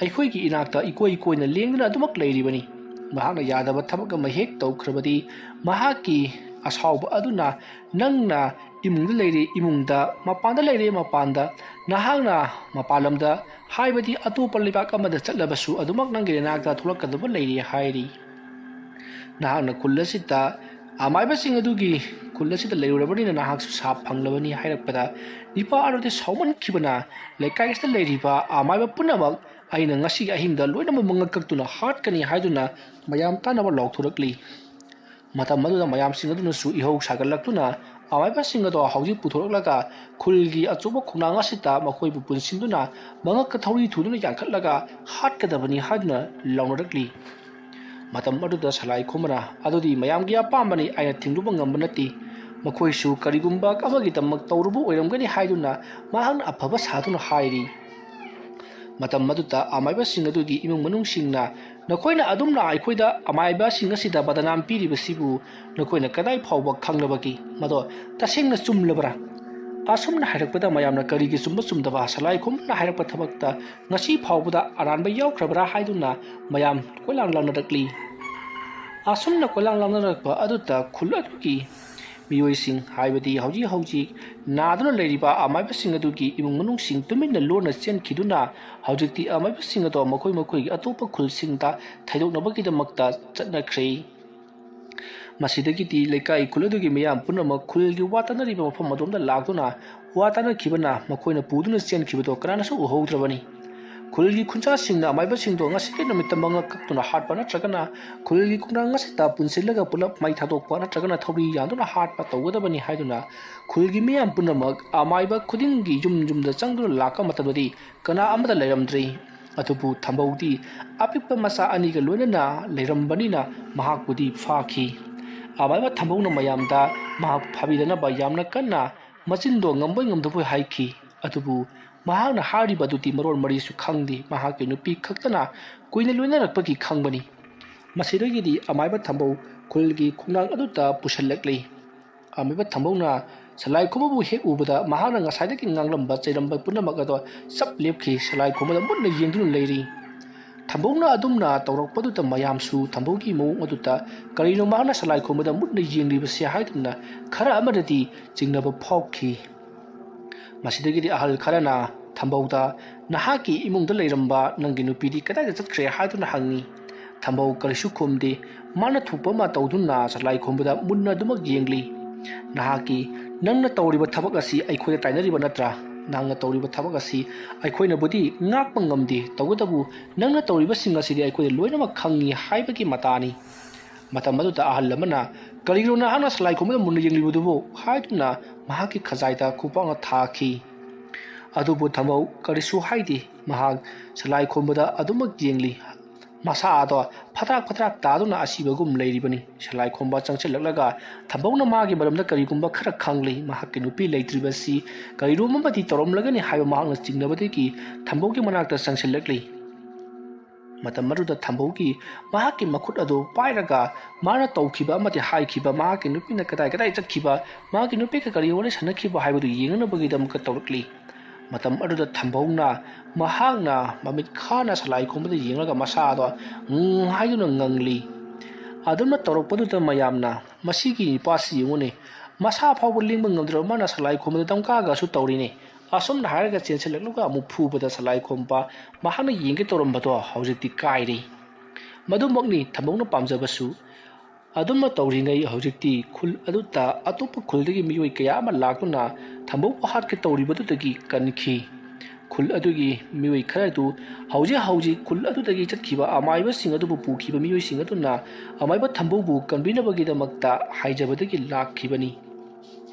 ꯑꯩꯈꯣꯏꯒꯤ ꯏꯅꯥꯛꯇ ꯏꯀꯣꯏ ꯀꯣꯏꯅ ꯂꯦꯡꯗꯨꯅ ꯑꯗꯨꯃꯛ ꯂꯩꯔꯤꯕꯅꯤ꯫ ꯃꯍꯥꯛꯅ ꯌꯥꯗꯕ ꯊꯕꯛ ꯑꯃ ꯍꯦꯛ ꯇꯧꯈ꯭ꯔꯕꯗꯤ ꯃꯍꯥꯛꯀꯤ ꯑꯁꯥꯎꯕ ꯑꯗꯨꯅ ꯅꯪꯅ ꯏꯃꯨꯡꯗ ꯂꯩꯔꯦ ꯏꯃꯨꯡꯗ, ꯃꯄꯥꯟꯗ ꯂꯩꯔꯦ ꯃꯄꯥꯟꯗ, ꯅꯍꯥꯛꯅ ꯃꯄꯥꯟ ꯂꯝꯗ, ꯍꯥꯏꯕꯗꯤ ꯑꯇꯣꯞꯄ ꯂꯩꯕꯥꯛ ꯑꯃꯗ ꯆꯠꯂꯕꯁꯨ ꯑꯗꯨꯃꯛ ꯅꯪꯒꯤ ꯅꯅꯥꯛꯇ ꯊꯣꯛꯂꯛꯀꯗꯕ ꯂꯩꯔꯦ" ꯍꯥꯏꯔꯤ꯫ ꯅꯍꯥꯛꯅ ꯈꯨꯜ ꯑꯁꯤꯗ ꯑꯃꯥꯏꯕꯁꯤꯡ ꯑꯗꯨꯒꯤ ꯈꯨꯜ ꯑꯁꯤꯗ ꯂꯩꯔꯨꯔꯕꯅꯤꯅ ꯅꯍꯥꯛꯁꯨ ꯁꯥꯞ ꯐꯪꯂꯕꯅꯤ ꯍꯥꯏꯔꯛꯄꯗ, ꯅꯤꯄꯥ ꯑꯗꯨꯗꯤ ꯁꯥꯎꯃꯟꯈꯤꯕꯅ ꯂꯩꯀꯥꯏ ꯑꯁꯤꯗ ꯂꯩꯔꯤꯕ ꯑꯃꯥꯏꯕ ꯄꯨꯝꯅꯃꯛ ꯑꯩꯅ ꯉꯁꯤꯒꯤ ꯑꯍꯤꯡꯗ ꯂꯣꯏꯅꯃꯛ ꯃꯉꯛ ꯀꯛꯇꯨꯅ ꯍꯥꯠꯀꯅꯤ ꯍꯥꯏꯗꯨꯅ ꯃꯌꯥꯝ ꯇꯥꯅꯕ ꯂꯥꯎꯊꯣꯔꯛꯂꯤ꯫ ꯃꯇꯝ ꯑꯗꯨꯗ ꯃꯌꯥꯝꯁꯤꯡ ꯑꯗꯨꯅꯁꯨ ꯏꯍꯧ ꯁꯥꯒꯠꯂꯛꯇꯨꯅ ꯑꯃꯥꯏꯕꯁꯤꯡ ꯑꯗꯣ ꯍꯧꯖꯤꯛ ꯄꯨꯊꯣꯔꯛꯂꯒ ꯈꯨꯜꯒꯤ ꯑꯆꯧꯕ ꯈꯣꯡꯅꯥꯡ ꯑꯁꯤꯗ ꯃꯈꯣꯏꯕꯨ ꯄꯨꯟꯁꯤꯟꯗꯨꯅ ꯃꯉꯛꯇ ꯊꯧꯔꯤ ꯊꯨꯗꯨꯅ ꯌꯥꯟꯈꯠꯂꯒ ꯍꯥꯠꯀꯗꯕꯅꯤ ꯍꯥꯏꯗꯨꯅ ꯂꯥꯎꯅꯔꯛꯂꯤ꯫ ꯃꯇꯝ ꯑꯗꯨꯗ ꯁꯂꯥꯏ ꯈꯨꯃꯔ ꯑꯗꯨꯗꯤ ꯃꯌꯥꯝꯒꯤ ꯑꯄꯥꯝꯕꯅꯤ, ꯑꯩꯅ ꯊꯤꯡꯂꯨꯕ ꯉꯝꯕ ꯅꯠꯇꯦ꯫ ꯃꯈꯣꯏꯁꯨ ꯀꯔꯤꯒꯨꯝꯕ ꯑꯃꯒꯤꯗꯃꯛ ꯇꯧꯔꯨꯕ ꯑꯣꯏꯔꯝꯒꯅꯤ ꯍꯥꯏꯗꯨꯅ ꯃꯍꯥꯛꯅ ꯑꯐꯕ ꯁꯥꯗꯨꯅ ꯍꯥꯏꯔꯤ꯫ ꯃꯇꯝ ꯑꯗꯨꯗ ꯑꯃꯥꯏꯕꯁꯤꯡ ꯑꯗꯨꯒꯤ ꯏꯃꯨꯡ ꯃꯅꯨꯡꯁꯤꯡꯅ, "ꯅꯈꯣꯏꯅ ꯑꯗꯨꯝꯅ ꯑꯩꯈꯣꯏꯗ ꯑꯃꯥꯏꯕꯁꯤꯡ ꯑꯁꯤꯗ ꯕꯗꯅꯥꯝ ꯄꯤꯔꯤꯕꯁꯤꯕꯨ ꯅꯈꯣꯏꯅ ꯀꯗꯥꯏ ꯐꯥꯎꯕ ꯈꯪꯂꯕꯒꯦ? ꯃꯗꯣ ꯇꯁꯦꯡꯅ ꯆꯨꯝꯂꯕ꯭ꯔꯥ?" ꯑꯁꯨꯝꯅ ꯍꯥꯏꯔꯛꯄꯗ ꯃꯌꯥꯝꯅ ꯀꯔꯤꯒꯤ ꯆꯨꯝꯕ ꯆꯨꯝꯗꯕ ꯁꯂꯥꯏ ꯈꯨꯝꯅ ꯍꯥꯏꯔꯛꯄ ꯊꯕꯛꯇ ꯉꯁꯤ ꯐꯥꯎꯕꯗ ꯑꯔꯥꯟꯕ ꯌꯥꯎꯈ꯭ꯔꯕ꯭ꯔꯥ ꯍꯥꯏꯗꯨꯅ ꯃꯌꯥꯝ ꯀꯣꯏꯂꯥꯡ ꯂꯥꯡꯅꯔꯛꯂꯤ꯫ ꯑꯁꯨꯝꯅ ꯀꯣꯏꯂꯥꯡ ꯂꯥꯡꯅꯔꯛꯄ ꯑꯗꯨꯗ ꯈꯨꯜ ꯑꯗꯨꯒꯤ ꯃꯤꯑꯣꯏꯁꯤꯡ, ꯍꯥꯏꯕꯗꯤ ꯍꯧꯖꯤꯛ ꯍꯧꯖꯤꯛ ꯅꯥꯗꯨꯅ ꯂꯩꯔꯤꯕ ꯑꯃꯥꯏꯕꯁꯤꯡ ꯑꯗꯨꯒꯤ ꯏꯃꯨꯡ ꯃꯅꯨꯡꯁꯤꯡ ꯇꯨꯃꯤꯟꯅ ꯂꯣꯟꯅ ꯆꯦꯟꯈꯤꯗꯨꯅ ꯍꯧꯖꯤꯛꯇꯤ ꯑꯃꯥꯏꯕꯁꯤꯡ ꯑꯗꯣ ꯃꯈꯣꯏ ꯃꯈꯣꯏꯒꯤ ꯑꯇꯣꯞꯄ ꯈꯨꯜꯁꯤꯡꯗ ꯊꯩꯗꯣꯛꯅꯕꯒꯤꯗꯃꯛꯇ ꯆꯠꯅꯈ꯭ꯔꯦ꯫ ꯃꯁꯤꯗꯒꯤꯗꯤ ꯂꯩꯀꯥꯏ ꯈꯨꯜ ꯑꯗꯨꯒꯤ ꯃꯤꯌꯥꯝ ꯄꯨꯝꯅꯃꯛ ꯈꯨꯜꯒꯤ ꯋꯥ ꯇꯥꯅꯔꯤꯕ ꯃꯐꯝ ꯑꯗꯣꯝꯗ ꯂꯥꯛꯇꯨꯅ ꯋꯥ ꯇꯥꯅꯈꯤꯕꯅ ꯃꯈꯣꯏꯅ ꯄꯨꯗꯨꯅ ꯆꯦꯟꯈꯤꯕꯗꯣ ꯀꯅꯥꯅꯁꯨ ꯎꯍꯧꯗ꯭ꯔꯕꯅꯤ꯫ ꯈꯨꯜꯒꯤ ꯈꯨꯟꯖꯥꯁꯤꯡꯅ ꯑꯃꯥꯏꯕꯁꯤꯡꯗꯣ ꯉꯁꯤꯒꯤ ꯅꯨꯃꯤꯠꯇ ꯃꯉꯛ ꯀꯛꯇꯨꯅ ꯍꯥꯠꯄ ꯅꯠꯇ꯭ꯔꯒꯅ ꯈꯨꯜꯒꯤ ꯈꯣꯡꯅꯥꯡ ꯑꯁꯤꯗ ꯄꯨꯟꯁꯤꯜꯂꯒ ꯄꯨꯂꯞ ꯃꯩ ꯊꯥꯗꯣꯛꯄ ꯅꯠꯇ꯭ꯔꯒꯅ ꯊꯧꯔꯤ ꯌꯥꯟꯗꯨꯅ ꯍꯥꯠꯄ ꯇꯧꯒꯗꯕꯅꯤ ꯍꯥꯏꯗꯨꯅ ꯈꯨꯜꯒꯤ ꯃꯤꯌꯥꯝ ꯄꯨꯝꯅꯃꯛ ꯑꯃꯥꯏꯕ ꯈꯨꯗꯤꯡꯒꯤ ꯌꯨꯝ ꯌꯨꯝꯗ ꯆꯪꯗꯨꯅ ꯂꯥꯛꯄ ꯃꯇꯝꯗꯗꯤ ꯀꯅꯥ ꯑꯃꯠꯇ ꯂꯩꯔꯝꯗ꯭ꯔꯤ꯫ ꯑꯗꯨꯕꯨ ꯊꯝꯕꯧꯗꯤ ꯑꯄꯤꯛꯄ ꯃꯆꯥ ꯑꯅꯤꯒ ꯂꯣꯏꯅꯅ ꯂꯩꯔꯝꯕꯅꯤꯅ ꯃꯍꯥꯛꯄꯨꯗꯤ ꯐꯥꯈꯤ꯫ ꯑꯃꯥꯏꯕ ꯊꯝꯕꯧꯅ ꯃꯌꯥꯝꯗ ꯃꯍꯥꯛ ꯐꯥꯕꯤꯗꯅꯕ ꯌꯥꯝꯅ ꯀꯟꯅ ꯃꯆꯤꯟꯗꯣ ꯉꯝꯕꯣꯏ ꯉꯝꯗꯕꯣꯏ ꯍꯥꯏꯈꯤ꯫ ꯑꯗꯨꯕꯨ ꯃꯍꯥꯛꯅ ꯍꯥꯏꯔꯤꯕ ꯑꯗꯨꯗꯤ ꯃꯔꯣꯟ ꯃꯔꯤꯁꯨ ꯈꯪꯗꯦ꯫ ꯃꯍꯥꯛꯀꯤ ꯅꯨꯄꯤ ꯈꯛꯇꯅ ꯀꯨꯏꯅ ꯂꯣꯏꯅꯔꯛꯄꯒꯤ ꯈꯪꯕꯅꯤ꯫ ꯃꯁꯤꯗꯒꯤꯗꯤ ꯑꯃꯥꯏꯕ ꯊꯝꯕꯧ ꯈꯨꯜꯒꯤ ꯈꯣꯡꯅꯥꯡ ꯑꯗꯨꯗ ꯄꯨꯁꯤꯜꯂꯛꯂꯤ꯫ ꯑꯃꯥꯏꯕ ꯊꯝꯕꯧꯅ ꯁꯂꯥꯏ ꯈꯣꯝꯕꯕꯨ ꯍꯦꯛ ꯎꯕꯗ ꯃꯍꯥꯛꯅ ꯉꯁꯥꯏꯗꯒꯤ ꯉꯥꯡꯂꯝꯕ ꯆꯩꯔꯝꯕ ꯄꯨꯝꯅꯃꯛ ꯑꯗꯣ ꯆꯞ ꯂꯦꯞꯈꯤ꯫ ꯁꯂꯥꯏ ꯈꯣꯝꯕꯗ ꯃꯨꯟꯅ ꯌꯦꯡꯗꯨꯅ ꯂꯩꯔꯤ꯫ ꯊꯝꯕꯧꯅ ꯑꯗꯨꯝꯅ ꯇꯧꯔꯛꯄꯗꯨꯗ ꯃꯌꯥꯝꯁꯨ ꯊꯝꯕꯧꯒꯤ ꯃꯑꯣꯡ ꯑꯗꯨꯗ ꯀꯔꯤꯅꯣ ꯃꯍꯥꯛꯅ ꯁꯂꯥꯏ ꯈꯣꯝꯕꯗ ꯃꯨꯟꯅ ꯌꯦꯡꯂꯤꯕꯁꯦ ꯍꯥꯏꯗꯨꯅ ꯈꯔ ꯑꯃꯅꯗꯤ ꯆꯤꯡꯅꯕ ꯐꯥꯎꯈꯤ꯫ ꯃꯁꯤꯗꯒꯤꯗꯤ ꯑꯍꯜ ꯈꯔꯅ ꯊꯝꯕꯧꯗ, "ꯅꯍꯥꯛꯀꯤ ꯏꯃꯨꯡꯗ ꯂꯩꯔꯝꯕ ꯅꯪꯒꯤ ꯅꯨꯄꯤꯗꯤ ꯀꯗꯥꯏꯗ ꯆꯠꯈ꯭ꯔꯦ?" ꯍꯥꯏꯗꯨꯅ ꯍꯪꯉꯤ꯫ ꯊꯝꯕꯧ ꯀꯔꯤꯁꯨ ꯈꯨꯝꯗꯦ꯫ ꯃꯥꯅ ꯊꯣꯛꯄ ꯑꯃ ꯇꯧꯗꯨꯅ ꯁꯂꯥꯏ ꯈꯣꯝꯕꯗ ꯃꯨꯟꯅ ꯑꯗꯨꯃꯛ ꯌꯦꯡꯂꯤ꯫ "ꯅꯍꯥꯛꯀꯤ, ꯅꯪꯅ ꯇꯧꯔꯤꯕ ꯊꯕꯛ ꯑꯁꯤ ꯑꯩꯈꯣꯏꯗ ꯇꯥꯏꯅꯔꯤꯕ ꯅꯠꯇ꯭ꯔꯥ? ꯅꯪꯅ ꯇꯧꯔꯤꯕ ꯊꯕꯛ ꯑꯁꯤ ꯑꯩꯈꯣꯏꯅꯕꯨꯗꯤ ꯉꯥꯛꯄ ꯉꯝꯗꯦ, ꯇꯧꯕꯇꯕꯨ ꯅꯪꯅ ꯇꯧꯔꯤꯕꯁꯤꯡ ꯑꯁꯤꯗꯤ ꯑꯩꯈꯣꯏꯗ ꯂꯣꯏꯅꯃꯛ ꯈꯪꯉꯤ" ꯍꯥꯏꯕꯒꯤ ꯃꯇꯥꯅꯤ꯫ ꯃꯇꯝ ꯑꯗꯨꯗ ꯑꯍꯜ ꯑꯃꯅ, "ꯀꯔꯤꯒꯤꯅꯣ ꯅꯍꯥꯛꯅ ꯁꯂꯥꯏ ꯈꯣꯝꯕꯗ ꯃꯨꯟꯅ ꯌꯦꯡꯂꯤꯕꯗꯨꯕꯨ?" ꯍꯥꯏꯗꯨꯅ ꯃꯍꯥꯛꯀꯤ ꯈꯖꯥꯏꯗ ꯈꯨꯄꯥꯛꯅ ꯊꯥꯈꯤ꯫ ꯑꯗꯨꯕꯨ ꯊꯝꯕꯧ ꯀꯔꯤꯁꯨ ꯍꯥꯏꯗꯦ꯫ ꯃꯍꯥꯛ ꯁꯂꯥꯏ ꯈꯣꯝꯕꯗ ꯑꯗꯨꯃꯛ ꯌꯦꯡꯂꯤ꯫ ꯃꯁꯥ ꯑꯗꯣ ꯐꯗ꯭ꯔꯥꯛ ꯐꯗ꯭ꯔꯥꯛ ꯇꯥꯗꯨꯅ ꯑꯁꯤꯕꯒꯨꯝ ꯂꯩꯔꯤꯕꯅꯤ꯫ ꯁꯂꯥꯏ ꯈꯣꯝꯕ ꯆꯪꯁꯤꯜꯂꯛꯂꯒ ꯊꯝꯕꯧꯅ ꯃꯥꯒꯤ ꯃꯔꯝꯗ ꯀꯔꯤꯒꯨꯝꯕ ꯈꯔ ꯈꯪꯂꯤ꯫ ꯃꯍꯥꯛꯀꯤ ꯅꯨꯄꯤ ꯂꯩꯇ꯭ꯔꯤꯕꯁꯤ ꯀꯔꯤꯅꯣꯝꯃꯗꯤ ꯇꯧꯔꯝꯂꯒꯅꯤ ꯍꯥꯏꯕ ꯃꯍꯥꯛꯅ ꯆꯤꯡꯅꯕꯗꯒꯤ ꯊꯝꯕꯧꯒꯤ ꯃꯅꯥꯛꯇ ꯆꯪꯁꯤꯜꯂꯛꯂꯤ꯫ ꯃꯇꯝ ꯑꯗꯨꯗ ꯊꯝꯕꯧꯒꯤ ꯃꯍꯥꯛꯀꯤ ꯃꯈꯨꯠ ꯑꯗꯨ ꯄꯥꯏꯔꯒ ꯃꯥꯅ ꯇꯧꯈꯤꯕ ꯑꯃꯗꯤ ꯍꯥꯏꯈꯤꯕ, ꯃꯍꯥꯛꯀꯤ ꯅꯨꯄꯤꯅ ꯀꯗꯥꯏ ꯀꯗꯥꯏ ꯆꯠꯈꯤꯕ, ꯃꯍꯥꯛꯀꯤ ꯅꯨꯄꯤꯒ ꯀꯔꯤ ꯋꯥꯔꯤ ꯁꯥꯟꯅꯈꯤꯕ ꯍꯥꯏꯕꯗꯨ ꯌꯦꯡꯅꯅꯕꯒꯤꯗꯃꯛꯇ ꯇꯧꯔꯛꯂꯤ꯫ ꯃꯇꯝ ꯑꯗꯨꯗ ꯊꯝꯕꯧꯅ ꯃꯍꯥꯛꯅ ꯃꯃꯤꯠ ꯈꯥꯅ ꯁꯂꯥꯏ ꯈꯣꯝꯕꯗ ꯌꯦꯡꯂꯒ ꯃꯁꯥꯗꯣ "ꯎꯝ" ꯍꯥꯏꯗꯨꯅ ꯉꯪꯂꯤ꯫ ꯑꯗꯨꯝꯅ ꯇꯧꯔꯛꯄꯗꯨꯗ ꯃꯌꯥꯝꯅ, "ꯃꯁꯤꯒꯤ ꯅꯨꯄꯥꯁꯤ ꯌꯦꯡꯉꯨꯅꯦ, ꯃꯁꯥ ꯐꯥꯎꯕ ꯂꯦꯡꯕ ꯉꯝꯗ꯭ꯔꯕ ꯃꯥꯅ ꯁꯂꯥꯏ ꯈꯣꯝꯕꯗ ꯗꯝꯀꯥꯒꯁꯨ ꯇꯧꯔꯤꯅꯦ"꯫ ꯑꯁꯨꯝꯅ ꯍꯥꯏꯔꯒ ꯆꯦꯟꯁꯤꯜꯂꯛꯂꯒ ꯑꯃꯨꯛ ꯐꯨꯕꯗ ꯁꯂꯥꯏ ꯈꯣꯝꯕ ꯃꯍꯥꯛꯅ ꯌꯦꯡꯒꯦ ꯇꯧꯔꯝꯕꯗꯣ ꯍꯧꯖꯤꯛꯇꯤ ꯀꯥꯏꯔꯦ꯫ ꯃꯗꯨꯃꯛꯅꯤ ꯊꯝꯕꯧꯅ ꯄꯥꯝꯖꯕꯁꯨ꯫ ꯑꯗꯨꯝꯅ ꯇꯧꯔꯤꯉꯩ ꯍꯧꯖꯤꯛꯇꯤ ꯈꯨꯜ ꯑꯗꯨꯗ ꯑꯇꯣꯞꯄ ꯈꯨꯜꯗꯒꯤ ꯃꯤꯑꯣꯏ ꯀꯌꯥ ꯑꯃ ꯂꯥꯛꯇꯨꯅ ꯊꯝꯕꯧꯕꯨ ꯍꯥꯠꯀꯦ ꯇꯧꯔꯤꯕꯗꯨꯗꯒꯤ ꯀꯟꯈꯤ꯫ ꯈꯨꯜ ꯑꯗꯨꯒꯤ ꯃꯤꯑꯣꯏ ꯈꯔꯗꯨ ꯍꯧꯖꯤꯛ ꯍꯧꯖꯤꯛ ꯈꯨꯜ ꯑꯗꯨꯗꯒꯤ ꯆꯠꯈꯤꯕ ꯑꯃꯥꯏꯕꯁꯤꯡ ꯑꯗꯨꯕꯨ ꯄꯨꯈꯤꯕ ꯃꯤꯑꯣꯏꯁꯤꯡ ꯑꯗꯨꯅ ꯑꯃꯥꯏꯕ ꯊꯝꯕꯧꯕꯨ ꯀꯟꯕꯤꯅꯕꯒꯤꯗꯃꯛꯇ ꯍꯥꯏꯖꯕꯗꯒꯤ ꯂꯥꯛꯈꯤꯕꯅꯤ꯫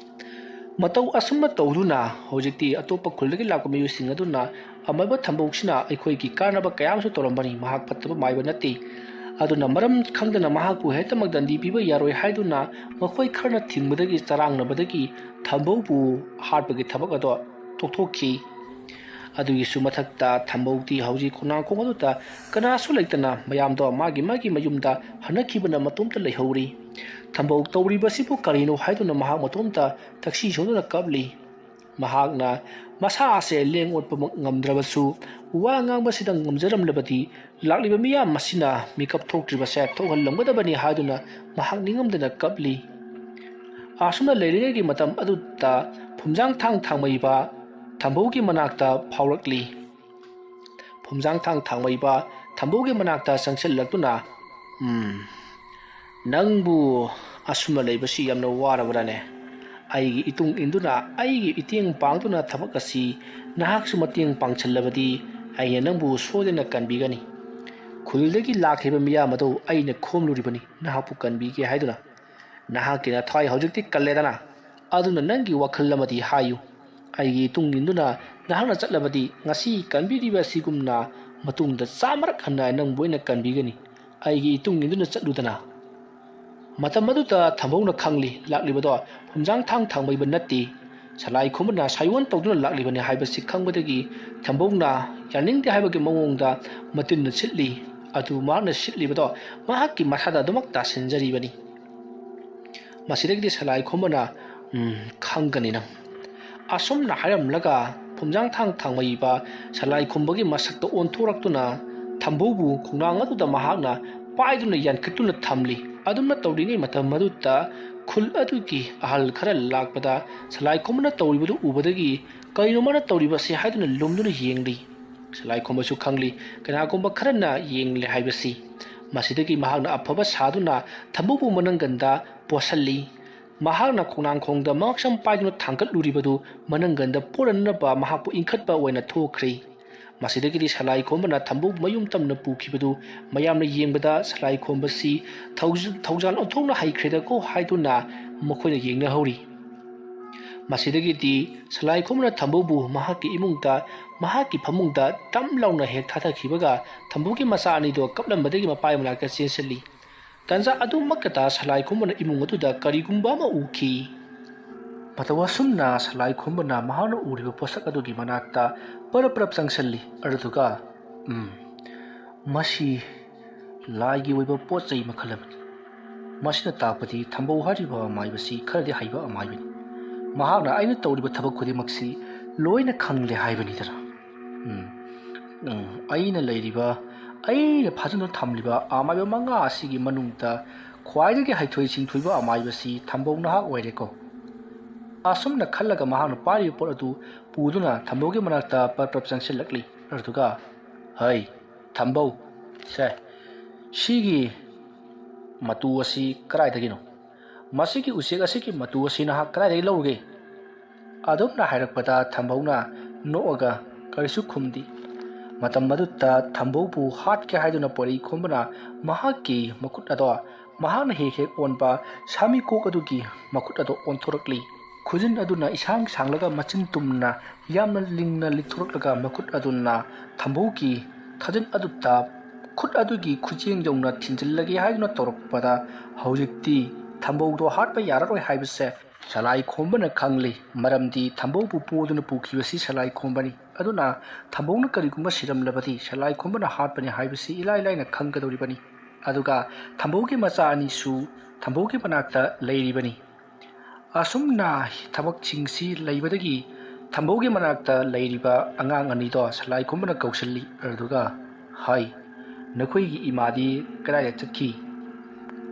ꯃꯇꯧ ꯑꯁꯨꯝꯅ ꯇꯧꯗꯨꯅ ꯍꯧꯖꯤꯛꯇꯤ ꯑꯇꯣꯞꯄ ꯈꯨꯜꯗꯒꯤ ꯂꯥꯛꯄ ꯃꯤꯑꯣꯏꯁꯤꯡ ꯑꯗꯨꯅ ꯑꯃꯥꯏꯕ ꯊꯝꯕꯧꯁꯤꯅ ꯑꯩꯈꯣꯏꯒꯤ ꯀꯥꯟꯅꯕ ꯀꯌꯥ ꯑꯃꯁꯨ ꯇꯧꯔꯝꯕꯅꯤ, ꯃꯍꯥꯛ ꯐꯠꯇꯕ ꯃꯥꯏꯕ ꯅꯠꯇꯦ꯫ ꯑꯗꯨꯅ ꯃꯔꯝ ꯈꯪꯗꯅ ꯃꯍꯥꯛꯄꯨ ꯍꯦꯛꯇꯃꯛ ꯗꯟꯗꯤ ꯄꯤꯕ ꯌꯥꯔꯣꯏ ꯍꯥꯏꯗꯨꯅ ꯃꯈꯣꯏ ꯈꯔꯅ ꯊꯤꯡꯕꯗꯒꯤ, ꯆꯔꯥꯡꯅꯕꯗꯒꯤ ꯊꯝꯕꯧꯕꯨ ꯍꯥꯠꯄꯒꯤ ꯊꯕꯛ ꯑꯗꯣ ꯇꯣꯛꯊꯣꯛꯈꯤ꯫ ꯑꯗꯨꯒꯤꯁꯨ ꯃꯊꯛꯇ ꯊꯝꯕꯧꯗꯤ ꯍꯧꯖꯤꯛ ꯈꯣꯡꯅꯥꯡꯈꯣꯡ ꯑꯗꯨꯗ ꯀꯅꯥꯁꯨ ꯂꯩꯇꯅ ꯃꯌꯥꯝꯗꯣ ꯃꯥꯒꯤ ꯃꯥꯒꯤ ꯃꯌꯨꯝꯗ ꯍꯟꯅꯈꯤꯕꯅ ꯃꯇꯣꯝꯇ ꯂꯩꯍꯧꯔꯤ꯫ ꯊꯝꯕꯧ ꯇꯧꯔꯤꯕꯁꯤꯕꯨ ꯀꯔꯤꯅꯣ ꯍꯥꯏꯗꯨꯅ ꯃꯍꯥꯛ ꯃꯇꯣꯝꯇ ꯊꯛꯁꯤ ꯁꯣꯟꯗꯨꯅ ꯀꯞꯂꯤ꯫ ꯃꯍꯥꯛꯅ ꯃꯁꯥ ꯑꯁꯦ ꯂꯦꯡ ꯑꯣꯠꯄꯃꯛ ꯉꯝꯗ꯭ꯔꯕꯁꯨ, ꯋꯥ ꯉꯥꯡꯕꯁꯤꯗ ꯉꯝꯖꯔꯝꯂꯕꯗꯤ ꯂꯥꯛꯂꯤꯕ ꯃꯤꯌꯥꯝ ꯑꯁꯤꯅ ꯃꯤꯀꯞ ꯊꯣꯛꯇ꯭ꯔꯤꯕꯁꯦ ꯊꯣꯛꯍꯜꯂꯝꯒꯗꯕꯅꯤ ꯍꯥꯏꯗꯨꯅ ꯃꯍꯥꯛ ꯅꯤꯡꯉꯝꯗꯅ ꯀꯞꯂꯤ꯫ ꯑꯁꯨꯝꯅ ꯂꯩꯔꯤꯉꯩꯒꯤ ꯃꯇꯝ ꯑꯗꯨꯗ ꯐꯨꯝꯖꯥꯡ ꯊꯥꯡ ꯊꯥꯡꯃꯩꯕ ꯊꯝꯕꯧꯒꯤ ꯃꯅꯥꯛꯇ ꯐꯥꯎꯔꯛꯂꯤ꯫ ꯐꯨꯝꯖꯥꯡ ꯊꯥꯡ ꯊꯥꯡꯃꯩꯕ ꯊꯝꯕꯧꯒꯤ ꯃꯅꯥꯛꯇ ꯆꯪꯁꯤꯜꯂꯛꯇꯨꯅ, "ꯎꯝ, ꯅꯪꯕꯨ ꯑꯁꯨꯝꯅ ꯂꯩꯕꯁꯤ ꯌꯥꯝꯅ ꯋꯥꯔꯕ꯭ꯔꯥꯅꯦ? ꯑꯩꯒꯤ ꯏꯇꯨꯡ ꯏꯟꯗꯨꯅ, ꯑꯩꯒꯤ ꯏꯇꯦꯡ ꯄꯥꯡꯗꯨꯅ ꯊꯕꯛ ꯑꯁꯤ ꯅꯍꯥꯛꯁꯨ ꯃꯇꯦꯡ ꯄꯥꯡꯁꯤꯜꯂꯕꯗꯤ ꯑꯩꯅ ꯅꯪꯕꯨ ꯁꯣꯏꯗꯅ ꯀꯟꯕꯤꯒꯅꯤ꯫ ꯈꯨꯜꯗꯒꯤ ꯂꯥꯛꯈꯤꯕ ꯃꯤꯌꯥꯝ ꯑꯗꯨ ꯑꯩꯅ ꯈꯣꯝꯂꯨꯔꯤꯕꯅꯤ ꯅꯍꯥꯛꯄꯨ ꯀꯟꯕꯤꯒꯦ ꯍꯥꯏꯗꯨꯅ꯫ ꯅꯍꯥꯛꯀꯤ ꯅꯊ꯭ꯋꯥꯏ ꯍꯧꯖꯤꯛꯇꯤ ꯀꯜꯂꯦꯗꯅ, ꯑꯗꯨꯅ ꯅꯪꯒꯤ ꯋꯥꯈꯜ ꯑꯃꯗꯤ ꯍꯥꯏꯌꯨ꯫ ꯑꯩꯒꯤ ꯏꯇꯨꯡ ꯏꯟꯗꯨꯅ ꯅꯍꯥꯛꯅ ꯆꯠꯂꯕꯗꯤ ꯉꯁꯤ ꯀꯟꯕꯤꯔꯤꯕ ꯑꯁꯤꯒꯨꯝꯅ ꯃꯇꯨꯡꯗ ꯆꯥꯝꯃꯔꯛ ꯍꯟꯅ ꯅꯪꯕꯨ ꯑꯩꯅ ꯀꯟꯕꯤꯒꯅꯤ꯫ ꯑꯩꯒꯤ ꯏꯇꯨꯡ ꯏꯟꯗꯨꯅ ꯆꯠꯂꯨꯗꯅ"꯫ ꯃꯇꯝ ꯑꯗꯨꯗ ꯊꯝꯕꯧꯅ ꯈꯪꯂꯤ ꯂꯥꯛꯂꯤꯕꯗꯣ ꯐꯨꯝꯖꯥꯡ ꯊꯥꯡ ꯊꯥꯡꯃꯩꯕ ꯅꯠꯇꯦ, ꯁꯂꯥꯏ ꯈꯨꯝꯕꯅ ꯁꯥꯏꯑꯣꯟ ꯇꯧꯗꯨꯅ ꯂꯥꯛꯂꯤꯕꯅꯤ ꯍꯥꯏꯕꯁꯤ ꯈꯪꯕꯗꯒꯤ ꯊꯝꯕꯧꯅ ꯌꯥꯅꯤꯡꯗꯦ ꯍꯥꯏꯕꯒꯤ ꯃꯑꯣꯡꯗ ꯃꯇꯤꯟꯅ ꯁꯤꯠꯂꯤ꯫ ꯑꯗꯨ ꯃꯍꯥꯛꯅ ꯁꯤꯠꯂꯤꯕꯗꯣ ꯃꯍꯥꯛꯀꯤ ꯃꯁꯥꯗ ꯑꯗꯨꯃꯛ ꯇꯥꯁꯤꯟꯖꯔꯤꯕꯅꯤ꯫ ꯃꯁꯤꯗꯒꯤꯗꯤ ꯁꯂꯥꯏ ꯈꯨꯝꯕꯅ, "ꯎꯝ, ꯈꯪꯒꯅꯤ ꯅꯪ"꯫ ꯑꯁꯨꯝꯅ ꯍꯥꯏꯔꯝꯂꯒ ꯐꯨꯝꯖꯥꯡ ꯊꯥꯡ ꯊꯥꯡꯃꯩꯕ ꯁꯂꯥꯏ ꯈꯨꯝꯕꯒꯤ ꯃꯁꯛꯇ ꯑꯣꯟꯊꯣꯔꯛꯇꯨꯅ ꯊꯝꯕꯧꯕꯨ ꯈꯣꯡꯅꯥꯡ ꯑꯗꯨꯗ ꯃꯍꯥꯛꯅ ꯄꯥꯏꯗꯨꯅ ꯌꯥꯟꯈꯠꯇꯨꯅ ꯊꯝꯂꯤ꯫ ꯑꯗꯨꯝꯅ ꯇꯧꯔꯤꯉꯩ ꯃꯇꯝ ꯑꯗꯨꯗ ꯈꯨꯜ ꯑꯗꯨꯒꯤ ꯑꯍꯜ ꯈꯔ ꯂꯥꯛꯄꯗ ꯁꯂꯥꯏꯈꯣꯝꯕꯅ ꯇꯧꯔꯤꯕꯗꯨ ꯎꯕꯗꯒꯤ "ꯀꯔꯤꯅꯣ ꯃꯥꯅ ꯇꯧꯔꯤꯕꯁꯤ?" ꯍꯥꯏꯗꯨꯅ ꯂꯨꯝꯗꯨꯅ ꯌꯦꯡꯂꯤ꯫ ꯁꯂꯥꯏꯈꯣꯝꯕꯁꯨ ꯈꯪꯂꯤ ꯀꯅꯥꯒꯨꯝꯕ ꯈꯔꯅ ꯌꯦꯡꯂꯦ ꯍꯥꯏꯕꯁꯤ꯫ ꯃꯁꯤꯗꯒꯤ ꯃꯍꯥꯛꯅ ꯑꯐꯕ ꯁꯥꯗꯨꯅ ꯊꯝꯕꯧꯕꯨ ꯃꯅꯪꯒꯟꯗ ꯄꯣꯁꯜꯂꯤ꯫ ꯃꯍꯥꯛꯅ ꯈꯣꯡꯅꯥꯡꯈꯣꯡꯗ ꯃꯉꯛꯁꯝ ꯄꯥꯏꯗꯨꯅ ꯊꯥꯡꯒꯠꯂꯨꯔꯤꯕꯗꯨ ꯃꯅꯪꯒꯟꯗ ꯄꯣꯔꯅꯅꯕ ꯃꯍꯥꯛꯄꯨ ꯏꯟꯈꯠꯄ ꯑꯣꯏꯅ ꯊꯣꯛꯈ꯭ꯔꯦ꯫ ꯃꯁꯤꯗꯒꯤꯗꯤ ꯁꯂꯥꯏꯈꯣꯝꯕꯅ ꯊꯝꯕꯧꯕꯨ ꯃꯌꯨꯝ ꯇꯝꯅ ꯄꯨꯈꯤꯕꯗꯨ ꯃꯌꯥꯝꯅ ꯌꯦꯡꯕꯗ "ꯁꯂꯥꯏꯈꯣꯝꯕꯁꯤ ꯊꯧꯖ-, ꯊꯧꯖꯥꯜ ꯑꯣꯟꯊꯣꯛꯅ ꯍꯩꯈ꯭ꯔꯦꯗꯀꯣ" ꯍꯥꯏꯗꯨꯅ ꯃꯈꯣꯏꯅ ꯌꯦꯡꯅꯍꯧꯔꯤ꯫ ꯃꯁꯤꯗꯒꯤꯗꯤ ꯁꯂꯥꯏꯈꯣꯝꯕꯅ ꯊꯝꯕꯧꯕꯨ ꯃꯍꯥꯛꯀꯤ ꯏꯃꯨꯡꯗ ꯃꯍꯥꯛꯀꯤ ꯐꯃꯨꯡꯗ ꯇꯝ ꯂꯥꯎꯅ ꯍꯦꯛ ꯊꯥꯊꯈꯤꯕꯒ ꯊꯝꯕꯧꯒꯤ ꯃꯆꯥ ꯑꯅꯤꯗꯣ ꯀꯞꯂꯝꯕꯗꯒꯤ ꯃꯄꯥꯒꯤ ꯃꯅꯥꯛꯇ ꯆꯦꯟꯁꯤꯜꯂꯤ꯫ ꯇꯟꯖꯥ ꯑꯗꯨꯃꯛꯇꯗ ꯁꯂꯥꯏꯈꯣꯝꯕꯅ ꯏꯃꯨꯡ ꯑꯗꯨꯗ ꯀꯔꯤꯒꯨꯝꯕ ꯑꯃ ꯎꯈꯤ꯫ ꯃꯇꯧ ꯑꯁꯨꯝꯅ ꯁꯂꯥꯏꯈꯣꯝꯕꯅ ꯃꯍꯥꯛꯅ ꯎꯔꯤꯕ ꯄꯣꯠꯁꯛ ꯑꯗꯨꯒꯤ ꯃꯅꯥꯛꯇ ꯄꯔꯞ ꯄꯔꯞ ꯆꯪꯁꯤꯜꯂꯤ꯫ ꯑꯗꯨꯗꯨꯒ, "ꯎꯝ, ꯃꯁꯤ ꯂꯥꯏꯒꯤ ꯑꯣꯏꯕ ꯄꯣꯠ ꯆꯩ ꯃꯈꯜ ꯑꯃꯅꯤ꯫ ꯃꯁꯤꯅ ꯇꯥꯛꯄꯗꯤ ꯊꯝꯕꯧ ꯍꯥꯏꯔꯤꯕ ꯑꯃꯥꯏꯕꯁꯤ ꯈꯔꯗꯤ ꯍꯩꯕ ꯑꯃꯥꯏꯕꯅꯤ꯫ ꯃꯍꯥꯛꯅ ꯑꯩꯅ ꯇꯧꯔꯤꯕ ꯊꯕꯛ ꯈꯨꯗꯤꯡꯃꯛꯁꯤ ꯂꯣꯏꯅ ꯈꯪꯂꯦ ꯍꯥꯏꯕꯅꯤꯗꯅ꯫ ꯎꯝ, ꯎꯝ, ꯑꯩꯅ ꯂꯩꯔꯤꯕ, ꯑꯩꯅ ꯐꯥꯖꯤꯟꯗꯨꯅ ꯊꯝꯂꯤꯕ ꯑꯃꯥꯏꯕ ꯃꯉꯥ ꯑꯁꯤꯒꯤ ꯃꯅꯨꯡꯗ ꯈ꯭ꯋꯥꯏꯗꯒꯤ ꯍꯩꯊꯣꯏ ꯁꯤꯡꯊꯣꯏꯕ ꯑꯃꯥꯏꯕꯁꯤ ꯊꯝꯕꯧ ꯅꯍꯥꯛ ꯑꯣꯏꯔꯦꯀꯣ"꯫ ꯑꯁꯨꯝꯅ ꯈꯜꯂꯒ ꯃꯍꯥꯛꯅ ꯄꯥꯏꯔꯤꯕ ꯄꯣꯠ ꯑꯗꯨ ꯄꯨꯗꯨꯅ ꯊꯝꯕꯧꯒꯤ ꯃꯅꯥꯛꯇ ꯄꯔꯞ ꯄꯔꯞ ꯆꯪꯁꯤꯜꯂꯛꯂꯤ꯫ ꯑꯗꯨꯒ, "ꯍꯩ, ꯊꯝꯕꯧ, ꯁꯦ, ꯁꯤꯒꯤ ꯃꯇꯨ ꯑꯁꯤ ꯀꯗꯥꯏꯗꯒꯤꯅꯣ? ꯃꯁꯤꯒꯤ ꯎꯆꯦꯛ ꯑꯁꯤꯒꯤ ꯃꯇꯨ ꯑꯁꯤ ꯅꯍꯥꯛ ꯀꯗꯥꯏꯗꯒꯤ ꯂꯧꯔꯨꯒꯦ?" ꯑꯗꯨꯝꯅ ꯍꯥꯏꯔꯛꯄꯗ ꯊꯝꯕꯧꯅ ꯅꯣꯛꯑꯒ ꯀꯔꯤꯁꯨ ꯈꯨꯝꯗꯦ꯫ ꯃꯇꯝ ꯑꯗꯨꯗ ꯊꯝꯕꯧꯕꯨ ꯍꯥꯠꯀꯦ ꯍꯥꯏꯗꯨꯅ ꯄꯣꯏꯔꯩꯈꯣꯝꯕꯅ ꯃꯍꯥꯛꯀꯤ ꯃꯈꯨꯠ ꯑꯗꯣ, ꯃꯍꯥꯛꯅ ꯍꯦꯛ ꯍꯦꯛ ꯑꯣꯟꯕ ꯁꯥꯃꯤꯀꯣꯛ ꯑꯗꯨꯒꯤ ꯃꯈꯨꯠ ꯑꯗꯣ ꯑꯣꯟꯊꯣꯔꯛꯂꯤ꯫ ꯈꯨꯖꯤꯟ ꯑꯗꯨꯅ ꯏꯁꯥꯡ ꯁꯥꯡꯂꯒ ꯃꯆꯤꯟ ꯇꯨꯝꯅ ꯌꯥꯝꯅ ꯂꯤꯡꯅ ꯂꯤꯛꯊꯣꯔꯛꯂꯒ ꯃꯈꯨꯠ ꯑꯗꯨꯅ ꯊꯝꯕꯧꯒꯤ ꯊꯥꯖꯤꯟ ꯑꯗꯨꯗ ꯈꯨꯠ ꯑꯗꯨꯒꯤ ꯈꯨꯖꯦꯡ ꯌꯧꯅ ꯊꯤꯟꯖꯤꯜꯂꯒꯦ ꯍꯥꯏꯗꯨꯅ ꯇꯧꯔꯛꯄꯗ, ꯍꯧꯖꯤꯛꯇꯤ ꯊꯝꯕꯧꯗꯣ ꯍꯥꯠꯄ ꯌꯥꯔꯔꯣꯏ ꯍꯥꯏꯕꯁꯦ ꯁꯂꯥꯏꯈꯣꯝꯕꯅ ꯈꯪꯂꯤ꯫ ꯃꯔꯝꯗꯤ ꯊꯝꯕꯧꯕꯨ ꯄꯣꯗꯨꯅ ꯄꯨꯈꯤꯕꯁꯤ ꯁꯂꯥꯏꯈꯣꯝꯕꯅꯤ꯫ ꯑꯗꯨꯅ ꯊꯝꯕꯧꯅ ꯀꯔꯤꯒꯨꯝꯕ ꯁꯤꯔꯝꯂꯕꯗꯤ ꯁꯂꯥꯏꯈꯣꯝꯕꯅ ꯍꯥꯠꯄꯅꯤ ꯍꯥꯏꯕꯁꯤ ꯏꯂꯥꯏ ꯂꯥꯏꯅ ꯈꯪꯒꯗꯧꯔꯤꯕꯅꯤ꯫ ꯑꯗꯨꯒ ꯊꯝꯕꯧꯒꯤ ꯃꯆꯥ ꯑꯅꯤꯁꯨ ꯊꯝꯕꯧꯒꯤ ꯃꯅꯥꯛꯇ ꯂꯩꯔꯤꯕꯅꯤ꯫ ꯑꯁꯨꯝꯅ ꯊꯕꯛꯁꯤꯡꯁꯤ ꯂꯩꯕꯗꯒꯤ ꯊꯝꯕꯧꯒꯤ ꯃꯅꯥꯛꯇ ꯂꯩꯔꯤꯕ ꯑꯉꯥꯡ ꯑꯅꯤꯗꯣ ꯁꯂꯥꯏꯈꯣꯝꯕꯅ ꯀꯧꯁꯤꯜꯂꯤ꯫ ꯑꯗꯨꯒ ꯍꯥꯏ, "ꯅꯈꯣꯏꯒꯤ ꯏꯃꯥꯗꯤ ꯀꯗꯥꯏꯗ ꯆꯠꯈꯤ?"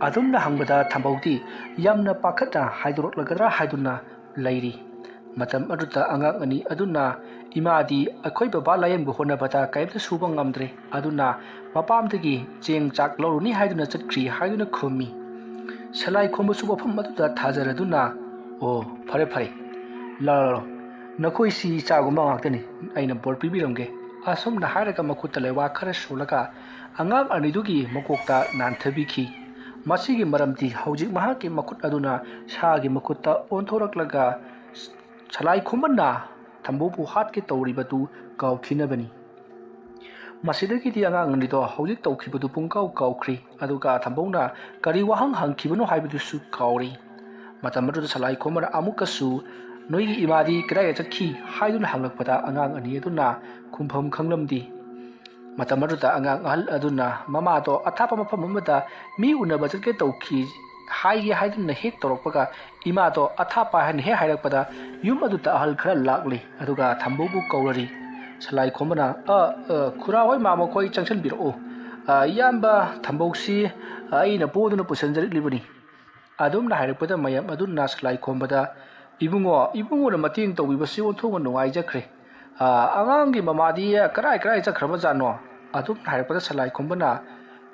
ꯑꯗꯨꯝꯅ ꯍꯪꯕꯗ ꯊꯝꯕꯧꯗꯤ ꯌꯥꯝꯅ ꯄꯥꯈꯠꯅ ꯍꯥꯏꯗꯣꯔꯛꯂꯒꯗ꯭ꯔꯥ ꯍꯥꯏꯗꯨꯅ ꯂꯩꯔꯤ꯫ ꯃꯇꯝ ꯑꯗꯨꯗ ꯑꯉꯥꯡ ꯑꯅꯤ ꯑꯗꯨꯅ, "ꯏꯃꯥꯗꯤ ꯑꯩꯈꯣꯏ ꯕꯕꯥ ꯂꯥꯌꯦꯡꯕ ꯍꯣꯠꯅꯕꯗ ꯀꯔꯤꯝꯇ ꯁꯨꯕ ꯉꯝꯗ꯭ꯔꯦ, ꯑꯗꯨꯅ ꯃꯄꯥꯝꯗꯒꯤ ꯆꯦꯡ ꯆꯥꯛ ꯂꯧꯔꯨꯅꯤ ꯍꯥꯏꯗꯨꯅ ꯆꯠꯈ꯭ꯔꯤ" ꯍꯥꯏꯗꯨꯅ ꯈꯨꯝꯃꯤ꯫ ꯁꯂꯥꯏ ꯈꯣꯝꯕꯁꯨ ꯋꯥꯐꯝ ꯑꯗꯨꯗ ꯊꯥꯖꯔꯗꯨꯅ, "ꯑꯣ, ꯐꯔꯦ ꯐꯔꯦ, ꯂꯥꯛꯑꯣ ꯂꯥꯛꯑꯣ, ꯅꯈꯣꯏꯁꯤ ꯏꯆꯥꯒꯨꯝꯕ ꯉꯥꯛꯇꯅꯤ, ꯑꯩꯅ ꯕꯣꯔ ꯄꯤꯕꯤꯔꯝꯒꯦ"꯫ ꯑꯁꯨꯝꯅ ꯍꯥꯏꯔꯒ ꯃꯈꯨꯠꯇ ꯂꯩꯋꯥ ꯈꯔ ꯁꯣꯜꯂꯒ ꯑꯉꯥꯡ ꯑꯅꯤꯗꯨꯒꯤ ꯃꯀꯣꯛꯇ ꯅꯥꯟꯊꯕꯤꯈꯤ꯫ ꯃꯁꯤꯒꯤ ꯃꯔꯝꯗꯤ ꯍꯧꯖꯤꯛ ꯃꯍꯥꯛꯀꯤ ꯃꯈꯨꯠ ꯑꯗꯨꯅ ꯁꯥꯒꯤ ꯃꯈꯨꯠꯇ ꯑꯣꯟꯊꯣꯔꯛꯂꯒ ꯁꯂꯥꯏ ꯈꯣꯝꯕꯅ ꯊꯝꯕꯧꯕꯨ ꯍꯥꯠꯀꯦ ꯇꯧꯔꯤꯕꯗꯨ ꯀꯥꯎꯈꯤꯅꯕꯅꯤ꯫ ꯃꯁꯤꯗꯒꯤꯗꯤ ꯑꯉꯥꯡ ꯑꯅꯤꯗꯣ ꯍꯧꯖꯤꯛ ꯇꯧꯈꯤꯕꯗꯨ ꯄꯨꯡꯀꯥꯎ ꯀꯥꯎꯈ꯭ꯔꯤ, ꯑꯗꯨꯒ ꯊꯝꯕꯧꯅ ꯀꯔꯤ ꯋꯥꯍꯪ ꯍꯪꯈꯤꯕꯅꯣ ꯍꯥꯏꯕꯗꯨꯁꯨ ꯀꯥꯎꯔꯤ꯫ ꯃꯇꯝ ꯑꯗꯨꯗ ꯁꯂꯥꯏ ꯈꯣꯝꯕꯅ ꯑꯃꯨꯛꯀꯁꯨ, "ꯅꯣꯏꯒꯤ ꯏꯃꯥꯗꯤ ꯀꯗꯥꯏꯗ ꯆꯠꯈꯤ?" ꯍꯥꯏꯗꯨꯅ ꯍꯪꯂꯛꯄꯗ ꯑꯉꯥꯡ ꯑꯅꯤ ꯑꯗꯨꯅ ꯈꯨꯝꯐꯝ ꯈꯪꯂꯝꯗꯦ꯫ ꯃꯇꯝ ꯑꯗꯨꯗ ꯑꯉꯥꯡ ꯑꯍꯜ ꯑꯗꯨꯅ ꯃꯃꯥꯗꯣ ꯑꯊꯥꯞꯄ ꯃꯐꯝ ꯑꯃꯗ ꯃꯤ ꯎꯅꯕ ꯆꯠꯀꯦ ꯇꯧꯈꯤ ꯍꯥꯏꯒꯦ ꯍꯥꯏꯗꯨꯅ ꯍꯦꯛ ꯇꯧꯔꯛꯄꯒ, ꯏꯃꯥꯗꯣ ꯑꯊꯥꯞꯄ ꯍꯥꯏꯅ ꯍꯦꯛ ꯍꯥꯏꯔꯛꯄꯗ, ꯌꯨꯝ ꯑꯗꯨꯗ ꯑꯍꯜ ꯈꯔ ꯂꯥꯛꯂꯤ꯫ ꯑꯗꯨꯒ ꯊꯝꯕꯧꯕꯨ ꯀꯧꯔꯔꯤ꯫ ꯁꯂꯥꯏ ꯈꯣꯝꯕꯅ, "ꯑ, ꯑ, ꯈꯨꯔꯥ ꯍꯣꯏ ꯃꯥ ꯃꯈꯣꯏ ꯆꯪꯁꯤꯟꯕꯤꯔꯛꯎ꯫ ꯑ, ꯏꯌꯥꯝꯕ ꯊꯝꯕꯧꯁꯤ ꯑꯩꯅ ꯄꯣꯗꯨꯅ ꯄꯨꯁꯤꯟꯖꯔꯛꯂꯤꯕꯅꯤ"꯫ ꯑꯗꯨꯝꯅ ꯍꯥꯏꯔꯛꯄꯗ ꯃꯌꯥꯝ ꯑꯗꯨꯅ ꯁꯂꯥꯏ ꯈꯣꯝꯕꯗ, "ꯏꯕꯨꯡꯉꯣ, ꯏꯕꯨꯡꯉꯣꯅ ꯃꯇꯦꯡ ꯇꯧꯕꯤꯕꯁꯤ ꯑꯣꯟꯊꯣꯛꯅ ꯅꯨꯡꯉꯥꯏꯖꯈ꯭ꯔꯦ꯫ ꯑ, ꯑꯉꯥꯡꯒꯤ ꯃꯃꯥꯗꯤ ꯀꯔꯥꯏ ꯀꯔꯥꯏ ꯆꯠꯈ꯭ꯔꯕꯖꯥꯠꯅꯣ?" ꯑꯗꯨꯝꯅ ꯍꯥꯏꯔꯛꯄꯗ ꯁꯂꯥꯏ ꯈꯣꯝꯕꯅ,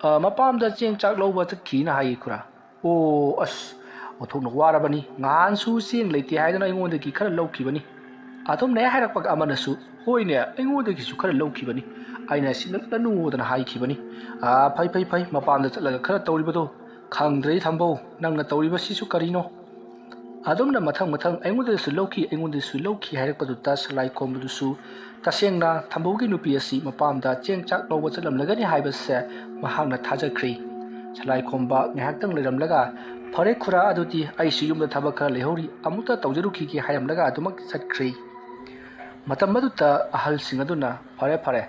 "ꯑ, ꯃꯄꯥꯝꯗ ꯆꯦꯡ ꯆꯥꯛ ꯂꯧꯕ ꯆꯠꯈꯤꯅ ꯍꯥꯏꯌꯦ ꯈꯨꯔꯥ"꯫ "ꯑꯣ, ꯑꯁ, ꯑꯣꯟꯊꯣꯛꯅ ꯋꯥꯔꯕꯅꯤ꯫ ꯉꯍꯥꯟꯁꯨ ꯆꯦꯡ ꯂꯩꯇꯦ ꯍꯥꯏꯗꯅ ꯑꯩꯉꯣꯟꯗꯒꯤ ꯈꯔ ꯂꯧꯈꯤꯕꯅꯤ"꯫ ꯑꯗꯨꯝꯅ ꯍꯦꯛ ꯍꯥꯏꯔꯛꯄꯒ ꯑꯃꯅꯁꯨ, "ꯍꯣꯏꯅꯦ, ꯑꯩꯉꯣꯟꯗꯒꯤꯁꯨ ꯈꯔ ꯂꯧꯈꯤꯕꯅꯤ꯫ ꯑꯩꯅ ꯁꯤꯠꯂꯛꯂꯅꯨꯗꯅ ꯍꯥꯏꯈꯤꯕꯅꯤ꯫ ꯑꯥ, ꯐꯩ, ꯐꯩ, ꯐꯩ, ꯃꯄꯥꯝꯗ ꯆꯠꯂꯒ ꯈꯔ ꯇꯧꯔꯤꯕꯗꯣ꯫ ꯈꯪꯗ꯭ꯔꯦ ꯊꯝꯕꯧ, ꯅꯪꯅ ꯇꯧꯔꯤꯕꯁꯤꯁꯨ ꯀꯔꯤꯅꯣ?" ꯑꯗꯨꯝꯅ ꯃꯊꯪ ꯃꯊꯪ ꯑꯩꯉꯣꯟꯗꯁꯨ ꯂꯧꯈꯤ, ꯑꯩꯉꯣꯟꯗꯁꯨ ꯂꯧꯈꯤ ꯍꯥꯏꯔꯛꯄꯗꯨꯗ ꯁꯂꯥꯏ ꯈꯣꯝꯕꯗꯨꯁꯨ ꯇꯁꯦꯡꯅ ꯊꯝꯕꯧꯒꯤ ꯅꯨꯄꯤ ꯑꯁꯤ ꯃꯄꯥꯝꯗ ꯆꯦꯡ ꯆꯥꯛ ꯂꯧꯕ ꯆꯠꯂꯝꯂꯒꯅꯤ ꯍꯥꯏꯕꯁꯦ ꯃꯍꯥꯛꯅ ꯊꯥꯖꯈ꯭ꯔꯦ꯫ ꯁꯂꯥꯏ ꯈꯣꯝꯕ ꯉꯥꯏꯍꯥꯛꯇꯪ ꯂꯩꯔꯝꯂꯒ, "ꯐꯔꯦ ꯈꯨꯔꯥ, ꯑꯗꯨꯗꯤ ꯑꯩꯁꯨ ꯌꯨꯝꯗ ꯊꯕꯛ ꯈꯔ ꯂꯩꯍꯧꯔꯤ, ꯑꯃꯨꯛꯇ ꯇꯧꯖꯔꯨꯈꯤꯒꯦ" ꯍꯥꯏꯔꯝꯂꯒ ꯑꯗꯨꯃꯛ ꯆꯠꯈ꯭ꯔꯦ꯫ ꯃꯇꯝ ꯑꯗꯨꯗ ꯑꯍꯜꯁꯤꯡ ꯑꯗꯨꯅ, "ꯐꯔꯦ, ꯐꯔꯦ,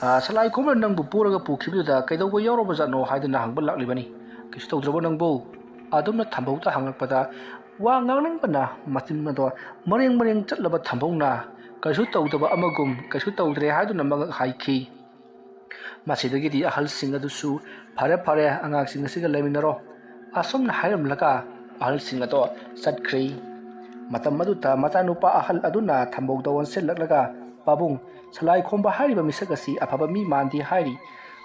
ꯑ, ꯁꯂꯥꯏ ꯈꯣꯝꯕꯅ ꯅꯪꯕꯨ ꯄꯨꯔꯒ ꯄꯨꯈꯤꯕꯗꯨꯗ ꯀꯩꯗꯧꯕ ꯌꯥꯎꯔꯕꯖꯥꯠꯅꯣ?" ꯍꯥꯏꯗꯨꯅ ꯍꯪꯕ ꯂꯥꯛꯂꯤꯕꯅꯤ꯫ "ꯀꯩꯁꯨ ꯇꯧꯗ꯭ꯔꯕꯣ ꯅꯪꯕꯨ?" ꯑꯗꯨꯝꯅ ꯊꯝꯕꯧꯗ ꯍꯪꯂꯛꯄꯗ, ꯋꯥ ꯉꯥꯡꯅꯤꯡꯕꯅ ꯃꯆꯤꯟ ꯑꯗꯣ ꯃꯔꯦꯡ ꯃꯔꯦꯡ ꯆꯠꯂꯕ ꯊꯝꯕꯧꯅ ꯀꯩꯁꯨ ꯇꯧꯗꯕ ꯑꯃꯒꯨꯝ ꯀꯩꯁꯨ ꯇꯧꯗ꯭ꯔꯦ ꯍꯥꯏꯗꯨꯅ ꯃꯉꯛ ꯍꯥꯏꯈꯤ꯫ ꯃꯁꯤꯗꯒꯤꯗꯤ ꯑꯍꯜꯁꯤꯡ ꯑꯗꯨꯁꯨ, "ꯐꯔꯦ, ꯐꯔꯦ, ꯑꯉꯥꯡꯁꯤꯡ ꯑꯁꯤꯒ ꯂꯩꯃꯤꯟꯅꯔꯣ" ꯑꯁꯨꯝꯅ ꯍꯥꯏꯔꯝꯂꯒ ꯑꯍꯜꯁꯤꯡ ꯑꯗꯣ ꯆꯠꯈ꯭ꯔꯦ꯫ ꯃꯇꯝ ꯑꯗꯨꯗ ꯃꯆꯥꯅꯨꯄꯥ ꯑꯍꯜ ꯑꯗꯨꯅ ꯊꯝꯕꯧꯗ ꯑꯣꯟꯁꯤꯜꯂꯛꯂꯒ, "ꯄꯥꯕꯨꯡ, ꯁꯂꯥꯏ ꯈꯣꯝꯕ ꯍꯥꯏꯔꯤꯕ ꯃꯤꯁꯛ ꯑꯁꯤ ꯑꯐꯕ ꯃꯤ ꯃꯥꯟꯗꯦ" ꯍꯥꯏꯔꯤ꯫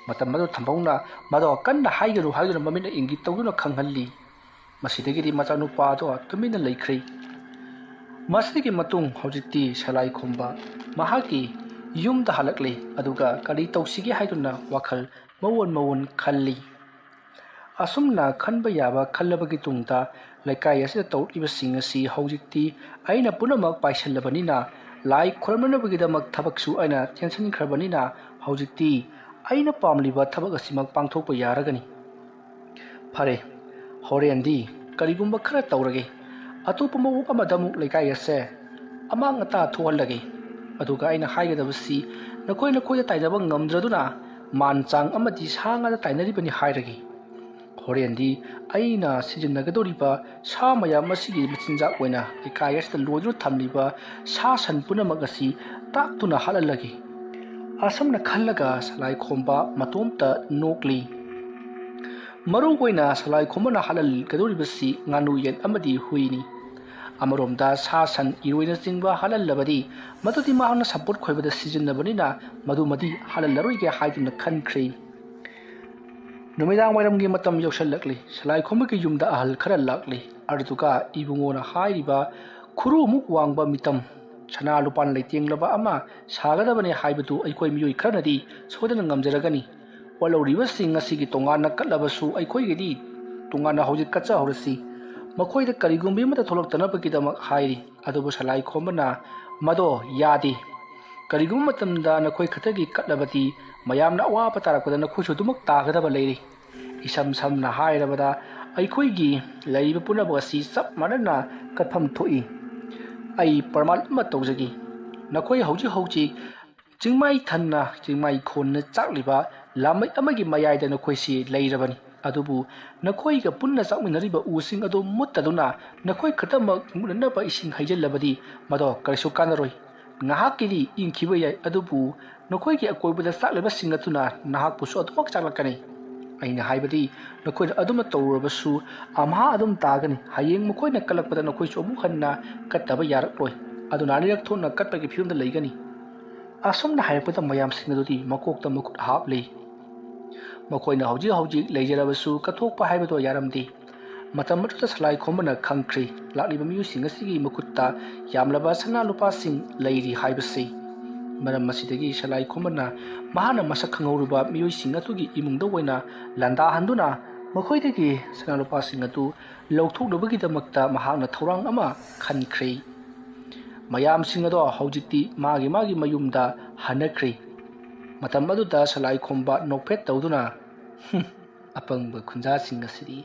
ꯃꯇꯝ ꯑꯗꯨ ꯊꯝꯕꯧꯅ ꯃꯗꯣ ꯀꯟꯅ ꯍꯥꯏꯒꯅꯨ ꯍꯥꯏꯗꯨꯅ ꯃꯃꯤꯠꯅ ꯏꯪꯒꯤꯠ ꯇꯧꯗꯨꯅ ꯈꯪꯍꯜꯂꯤ꯫ ꯃꯁꯤꯗꯒꯤꯗꯤ ꯃꯆꯥꯅꯨꯄꯥ ꯑꯗꯣ ꯇꯨꯃꯤꯟꯅ ꯂꯩꯈ꯭ꯔꯦ꯫ ꯃꯁꯤꯒꯤ ꯃꯇꯨꯡ ꯍꯧꯖꯤꯛꯇꯤ ꯁꯂꯥꯏ ꯈꯣꯝꯕ ꯃꯍꯥꯛꯀꯤ ꯌꯨꯝꯗ ꯍꯜꯂꯛꯂꯦ, ꯑꯗꯨꯒ ꯀꯔꯤ ꯇꯧꯁꯤꯒꯦ ꯍꯥꯏꯗꯨꯅ ꯋꯥꯈꯜ ꯃꯑꯣꯟ ꯃꯑꯣꯟ ꯈꯜꯂꯤ꯫ ꯑꯁꯨꯝꯅ ꯈꯟꯕ ꯌꯥꯕ ꯈꯜꯂꯕꯒꯤ ꯇꯨꯡꯗ, ꯂꯩꯀꯥꯏ ꯑꯁꯤꯗ ꯇꯧꯔꯛꯂꯤꯕꯁꯤꯡ ꯑꯁꯤ ꯍꯧꯖꯤꯛꯇꯤ ꯑꯩꯅ ꯄꯨꯝꯅꯃꯛ ꯄꯥꯏꯁꯤꯜꯂꯕꯅꯤꯅ, ꯂꯥꯏ ꯈꯨꯔꯨꯝꯅꯅꯕꯒꯤꯗꯃꯛ ꯊꯕꯛꯁꯨ ꯑꯩꯅ ꯆꯦꯟꯁꯤꯟꯈ꯭ꯔꯕꯅꯤꯅ, ꯍꯧꯖꯤꯛꯇꯤ ꯑꯩꯅ ꯄꯥꯝꯂꯤꯕ ꯊꯕꯛ ꯑꯁꯤꯃꯛ ꯄꯥꯡꯊꯣꯛꯄ ꯌꯥꯔꯒꯅꯤ꯫ ꯐꯔꯦ, ꯍꯣꯔꯦꯟꯗꯤ ꯀꯔꯤꯒꯨꯝꯕ ꯈꯔ ꯇꯧꯔꯒꯦ꯫ ꯑꯇꯣꯞꯄ ꯃꯑꯣꯡ ꯑꯃꯗ ꯑꯃꯨꯛ ꯂꯩꯀꯥꯏ ꯑꯁꯦ ꯑꯃꯥꯡ ꯑꯇꯥ ꯊꯣꯛꯍꯜꯂꯒꯦ꯫ ꯑꯗꯨꯒ ꯑꯩꯅ ꯍꯥꯏꯒꯗꯕꯁꯤ, ꯅꯈꯣꯏ ꯅꯈꯣꯏꯗ ꯇꯥꯏꯅꯕ ꯉꯝꯗ꯭ꯔꯗꯨꯅ ꯃꯥꯟ ꯆꯥꯡ ꯑꯃꯗꯤ ꯁꯥ ꯉꯥꯗ ꯇꯥꯏꯅꯔꯤꯕꯅꯤ ꯍꯥꯏꯔꯒꯦ꯫ ꯍꯣꯔꯦꯟꯗꯤ ꯑꯩꯅ ꯁꯤꯖꯤꯟꯅꯒꯗꯧꯔꯤꯕ ꯁꯥ ꯃꯌꯥꯝ ꯑꯁꯤꯒꯤ ꯃꯆꯤꯟꯖꯥꯛ ꯑꯣꯏꯅ ꯂꯩꯀꯥꯏ ꯑꯁꯤꯗ ꯂꯣꯏꯗꯨꯅ ꯊꯝꯂꯤꯕ ꯁꯥ ꯁꯟ ꯄꯨꯝꯅꯃꯛ ꯑꯁꯤ ꯇꯥꯛꯇꯨꯅ ꯍꯥꯠꯍꯜꯂꯒꯦ꯫ ꯑꯁꯨꯝꯅ ꯈꯜꯂꯒ ꯁꯂꯥꯏ ꯈꯣꯝꯕ ꯃꯇꯣꯝꯇ ꯅꯣꯛꯂꯤ꯫ ꯃꯔꯨ ꯑꯣꯏꯅ ꯁꯂꯥꯏ ꯈꯣꯝꯕꯅ ꯍꯥꯠꯍꯜꯒꯗꯧꯔꯤꯕꯁꯤ ꯉꯥꯅꯨ, ꯌꯦꯟ ꯑꯃꯗꯤ ꯍꯨꯏꯅꯤ꯫ ꯑꯃꯔꯣꯝꯗ ꯁꯥ ꯁꯟ, ꯏꯔꯣꯏꯅꯆꯤꯡꯕ ꯍꯥꯠꯍꯜꯂꯕꯗꯤ ꯃꯗꯨꯗꯤ ꯃꯍꯥꯛꯅ ꯁꯝꯄꯣꯠ ꯈꯣꯏꯕꯗ ꯁꯤꯖꯤꯟꯅꯕꯅꯤꯅ ꯃꯗꯨꯃꯗꯤ ꯍꯥꯠꯍꯜꯂꯔꯣꯏꯒꯦ ꯍꯥꯏꯗꯨꯅ ꯈꯟꯈ꯭ꯔꯦ꯫ ꯅꯨꯃꯤꯗꯥꯡ ꯋꯥꯏꯔꯝꯒꯤ ꯃꯇꯝ ꯌꯧꯁꯜꯂꯛꯂꯤ꯫ ꯁꯂꯥꯏ ꯈꯣꯝꯕꯒꯤ ꯌꯨꯝꯗ ꯑꯍꯜ ꯈꯔ ꯂꯥꯛꯂꯤ꯫ ꯑꯗꯨꯒ ꯏꯕꯨꯡꯉꯣꯅ ꯍꯥꯏꯔꯤꯕ ꯈꯨꯔꯨꯃꯨꯛ ꯋꯥꯡꯕ ꯃꯤꯇꯝ, ꯁꯅꯥ ꯂꯨꯄꯥꯅ ꯂꯩꯇꯦꯡꯂꯕ ꯑꯃ ꯁꯥꯒꯗꯕꯅꯤ ꯍꯥꯏꯕꯗꯨ ꯑꯩꯈꯣꯏ ꯃꯤꯑꯣꯏ ꯈꯔꯅꯗꯤ ꯁꯣꯏꯗꯅ ꯉꯝꯖꯔꯒꯅꯤ꯫ ꯋꯥꯠꯍꯧꯔꯤꯕꯁꯤꯡ ꯑꯁꯤꯒꯤ ꯇꯣꯉꯥꯟꯅ ꯀꯠꯂꯕꯁꯨ ꯑꯩꯈꯣꯏꯒꯤꯗꯤ ꯇꯣꯉꯥꯟꯅ ꯍꯧꯖꯤꯛ ꯀꯠꯆꯍꯧꯔꯁꯤ꯫ ꯃꯈꯣꯏꯗ ꯀꯔꯤꯒꯨꯝꯕ ꯑꯃꯠꯇ ꯊꯣꯛꯂꯛꯇꯅꯕꯒꯤꯗꯃꯛ ꯍꯥꯏꯔꯤ꯫ ꯑꯗꯨꯕꯨ ꯁꯂꯥꯏ ꯈꯣꯝꯕꯅ ꯃꯗꯣ ꯌꯥꯗꯦ꯫ ꯀꯔꯤꯒꯨꯝꯕ ꯃꯇꯝꯗ ꯅꯈꯣꯏ ꯈꯛꯇꯒꯤ ꯀꯠꯂꯕꯗꯤ ꯃꯌꯥꯝꯅ ꯑꯋꯥꯕ ꯇꯥꯔꯛꯄꯗ ꯅꯈꯣꯏꯁꯨ ꯑꯗꯨꯃꯛ ꯇꯥꯒꯗꯕ ꯂꯩꯔꯤ꯫ ꯏꯁꯝ ꯁꯝꯅ ꯍꯥꯏꯔꯕꯗ ꯑꯩꯈꯣꯏꯒꯤ ꯂꯩꯔꯤꯕ ꯄꯨꯝꯅꯃꯛ ꯑꯁꯤ ꯆꯞ ꯃꯥꯟꯅꯅ ꯀꯠꯐꯝ ꯊꯣꯛꯏ꯫ ꯑꯩ ꯄ꯭ꯔꯃꯥꯟ ꯑꯃ ꯇꯧꯖꯒꯦ꯫ ꯅꯈꯣꯏ ꯍꯧꯖꯤꯛ ꯍꯧꯖꯤꯛ ꯆꯤꯡꯃꯥꯏ ꯊꯟꯅ, ꯆꯤꯡꯃꯥꯏ ꯈꯣꯟꯅ ꯆꯥꯛꯂꯤꯕ ꯂꯥꯃꯩ ꯑꯃꯒꯤ ꯃꯌꯥꯏꯗ ꯅꯈꯣꯏꯁꯤ ꯂꯩꯔꯕꯅꯤ꯫ ꯑꯗꯨꯕꯨ ꯅꯈꯣꯏꯒ ꯄꯨꯟꯅ ꯆꯥꯛꯃꯤꯟꯅꯔꯤꯕ ꯎꯁꯤꯡ ꯑꯗꯨ ꯃꯨꯠꯇꯗꯨꯅ ꯅꯈꯣꯏ ꯈꯛꯇꯃꯛ ꯃꯨꯠꯅꯅꯕ ꯏꯁꯤꯡ ꯍꯩꯖꯤꯜꯂꯕꯗꯤ ꯃꯗꯣ ꯀꯔꯤꯁꯨ ꯀꯥꯟꯅꯔꯣꯏ꯫ ꯉꯥꯏꯍꯥꯛꯀꯤꯗꯤ ꯏꯪꯈꯤꯕ ꯌꯥꯏ, ꯑꯗꯨꯕꯨ ꯅꯈꯣꯏꯒꯤ ꯑꯀꯣꯏꯕꯗ ꯆꯥꯛꯂꯤꯕꯁꯤꯡ ꯑꯗꯨꯅ ꯅꯍꯥꯛꯄꯨꯁꯨ ꯑꯗꯨꯃꯛ ꯆꯥꯛꯂꯛꯀꯅꯤ꯫ ꯑꯩꯅ ꯍꯥꯏꯕꯗꯤ, ꯅꯈꯣꯏꯅ ꯑꯗꯨꯃꯛ ꯇꯧꯔꯨꯔꯕꯁꯨ ꯑꯝꯍꯥ ꯑꯗꯨꯝ ꯇꯥꯒꯅꯤ꯫ ꯍꯌꯦꯡ ꯃꯈꯣꯏꯅ ꯀꯠꯂꯛꯄꯗ ꯅꯈꯣꯏꯁꯨ ꯑꯃꯨꯛ ꯍꯟꯅ ꯀꯠꯇꯕ ꯌꯥꯔꯛꯂꯣꯏ꯫ ꯑꯗꯨꯅ ꯑꯅꯤꯔꯛ ꯊꯣꯛꯅ ꯀꯠꯄꯒꯤ ꯐꯤꯕꯝꯗ ꯂꯩꯒꯅꯤ꯫ ꯑꯁꯨꯝꯅ ꯍꯥꯏꯔꯛꯄꯗ ꯃꯌꯥꯝꯁꯤꯡ ꯑꯗꯨꯗꯤ ꯃꯀꯣꯛꯇ ꯃꯈꯨꯠ ꯍꯥꯞꯂꯤ꯫ ꯃꯈꯣꯏꯅ ꯍꯧꯖꯤꯛ ꯍꯧꯖꯤꯛ ꯂꯩꯖꯔꯕꯁꯨ ꯀꯠꯊꯣꯛꯄ ꯍꯥꯏꯕꯗꯣ ꯌꯥꯔꯝꯗꯦ꯫ ꯃꯇꯝ ꯑꯗꯨꯗ ꯁꯂꯥꯏ ꯈꯣꯝꯕꯅ ꯈꯪꯈ꯭ꯔꯦ, ꯂꯥꯛꯂꯤꯕ ꯃꯤꯑꯣꯏꯁꯤꯡ ꯑꯁꯤꯒꯤ ꯃꯈꯨꯠꯇ ꯌꯥꯝꯂꯕ ꯁꯅꯥ ꯂꯨꯄꯥꯁꯤꯡ ꯂꯩꯔꯤ ꯍꯥꯏꯕꯁꯤ꯫ ꯃꯔꯝ ꯑꯁꯤꯗꯒꯤ ꯁꯂꯥꯏ ꯈꯣꯝꯕꯅ ꯃꯍꯥꯛꯅ ꯃꯁꯛ ꯈꯪꯍꯧꯔꯕ ꯃꯤꯑꯣꯏꯁꯤꯡ ꯑꯗꯨꯒꯤ ꯏꯃꯨꯡꯗ ꯑꯣꯏꯅ ꯂꯥꯟꯗꯥꯍꯟꯗꯨꯅ ꯃꯈꯣꯏꯗꯒꯤ ꯁꯅꯥ ꯂꯨꯄꯥꯁꯤꯡ ꯑꯗꯨ ꯂꯧꯊꯣꯛꯅꯕꯒꯤꯗꯃꯛꯇ ꯃꯍꯥꯛꯅ ꯊꯧꯔꯥꯡ ꯑꯃ ꯈꯟꯈ꯭ꯔꯦ꯫ ꯃꯌꯥꯝꯁꯤꯡ ꯑꯗꯣ ꯍꯧꯖꯤꯛꯇꯤ ꯃꯥꯒꯤ ꯃꯥꯒꯤ ꯃꯌꯨꯝꯗ ꯍꯟꯅꯈ꯭ꯔꯦ꯫ ꯃꯇꯝ ꯑꯗꯨꯗ ꯁꯂꯥꯏ ꯈꯣꯝꯕ ꯅꯣꯛꯐꯦꯠ ꯇꯧꯗꯨꯅ, "ꯍꯨꯝ, ꯑꯄꯪꯕ ꯈꯨꯟꯖꯥꯁꯤꯡ ꯑꯁꯤꯗꯤ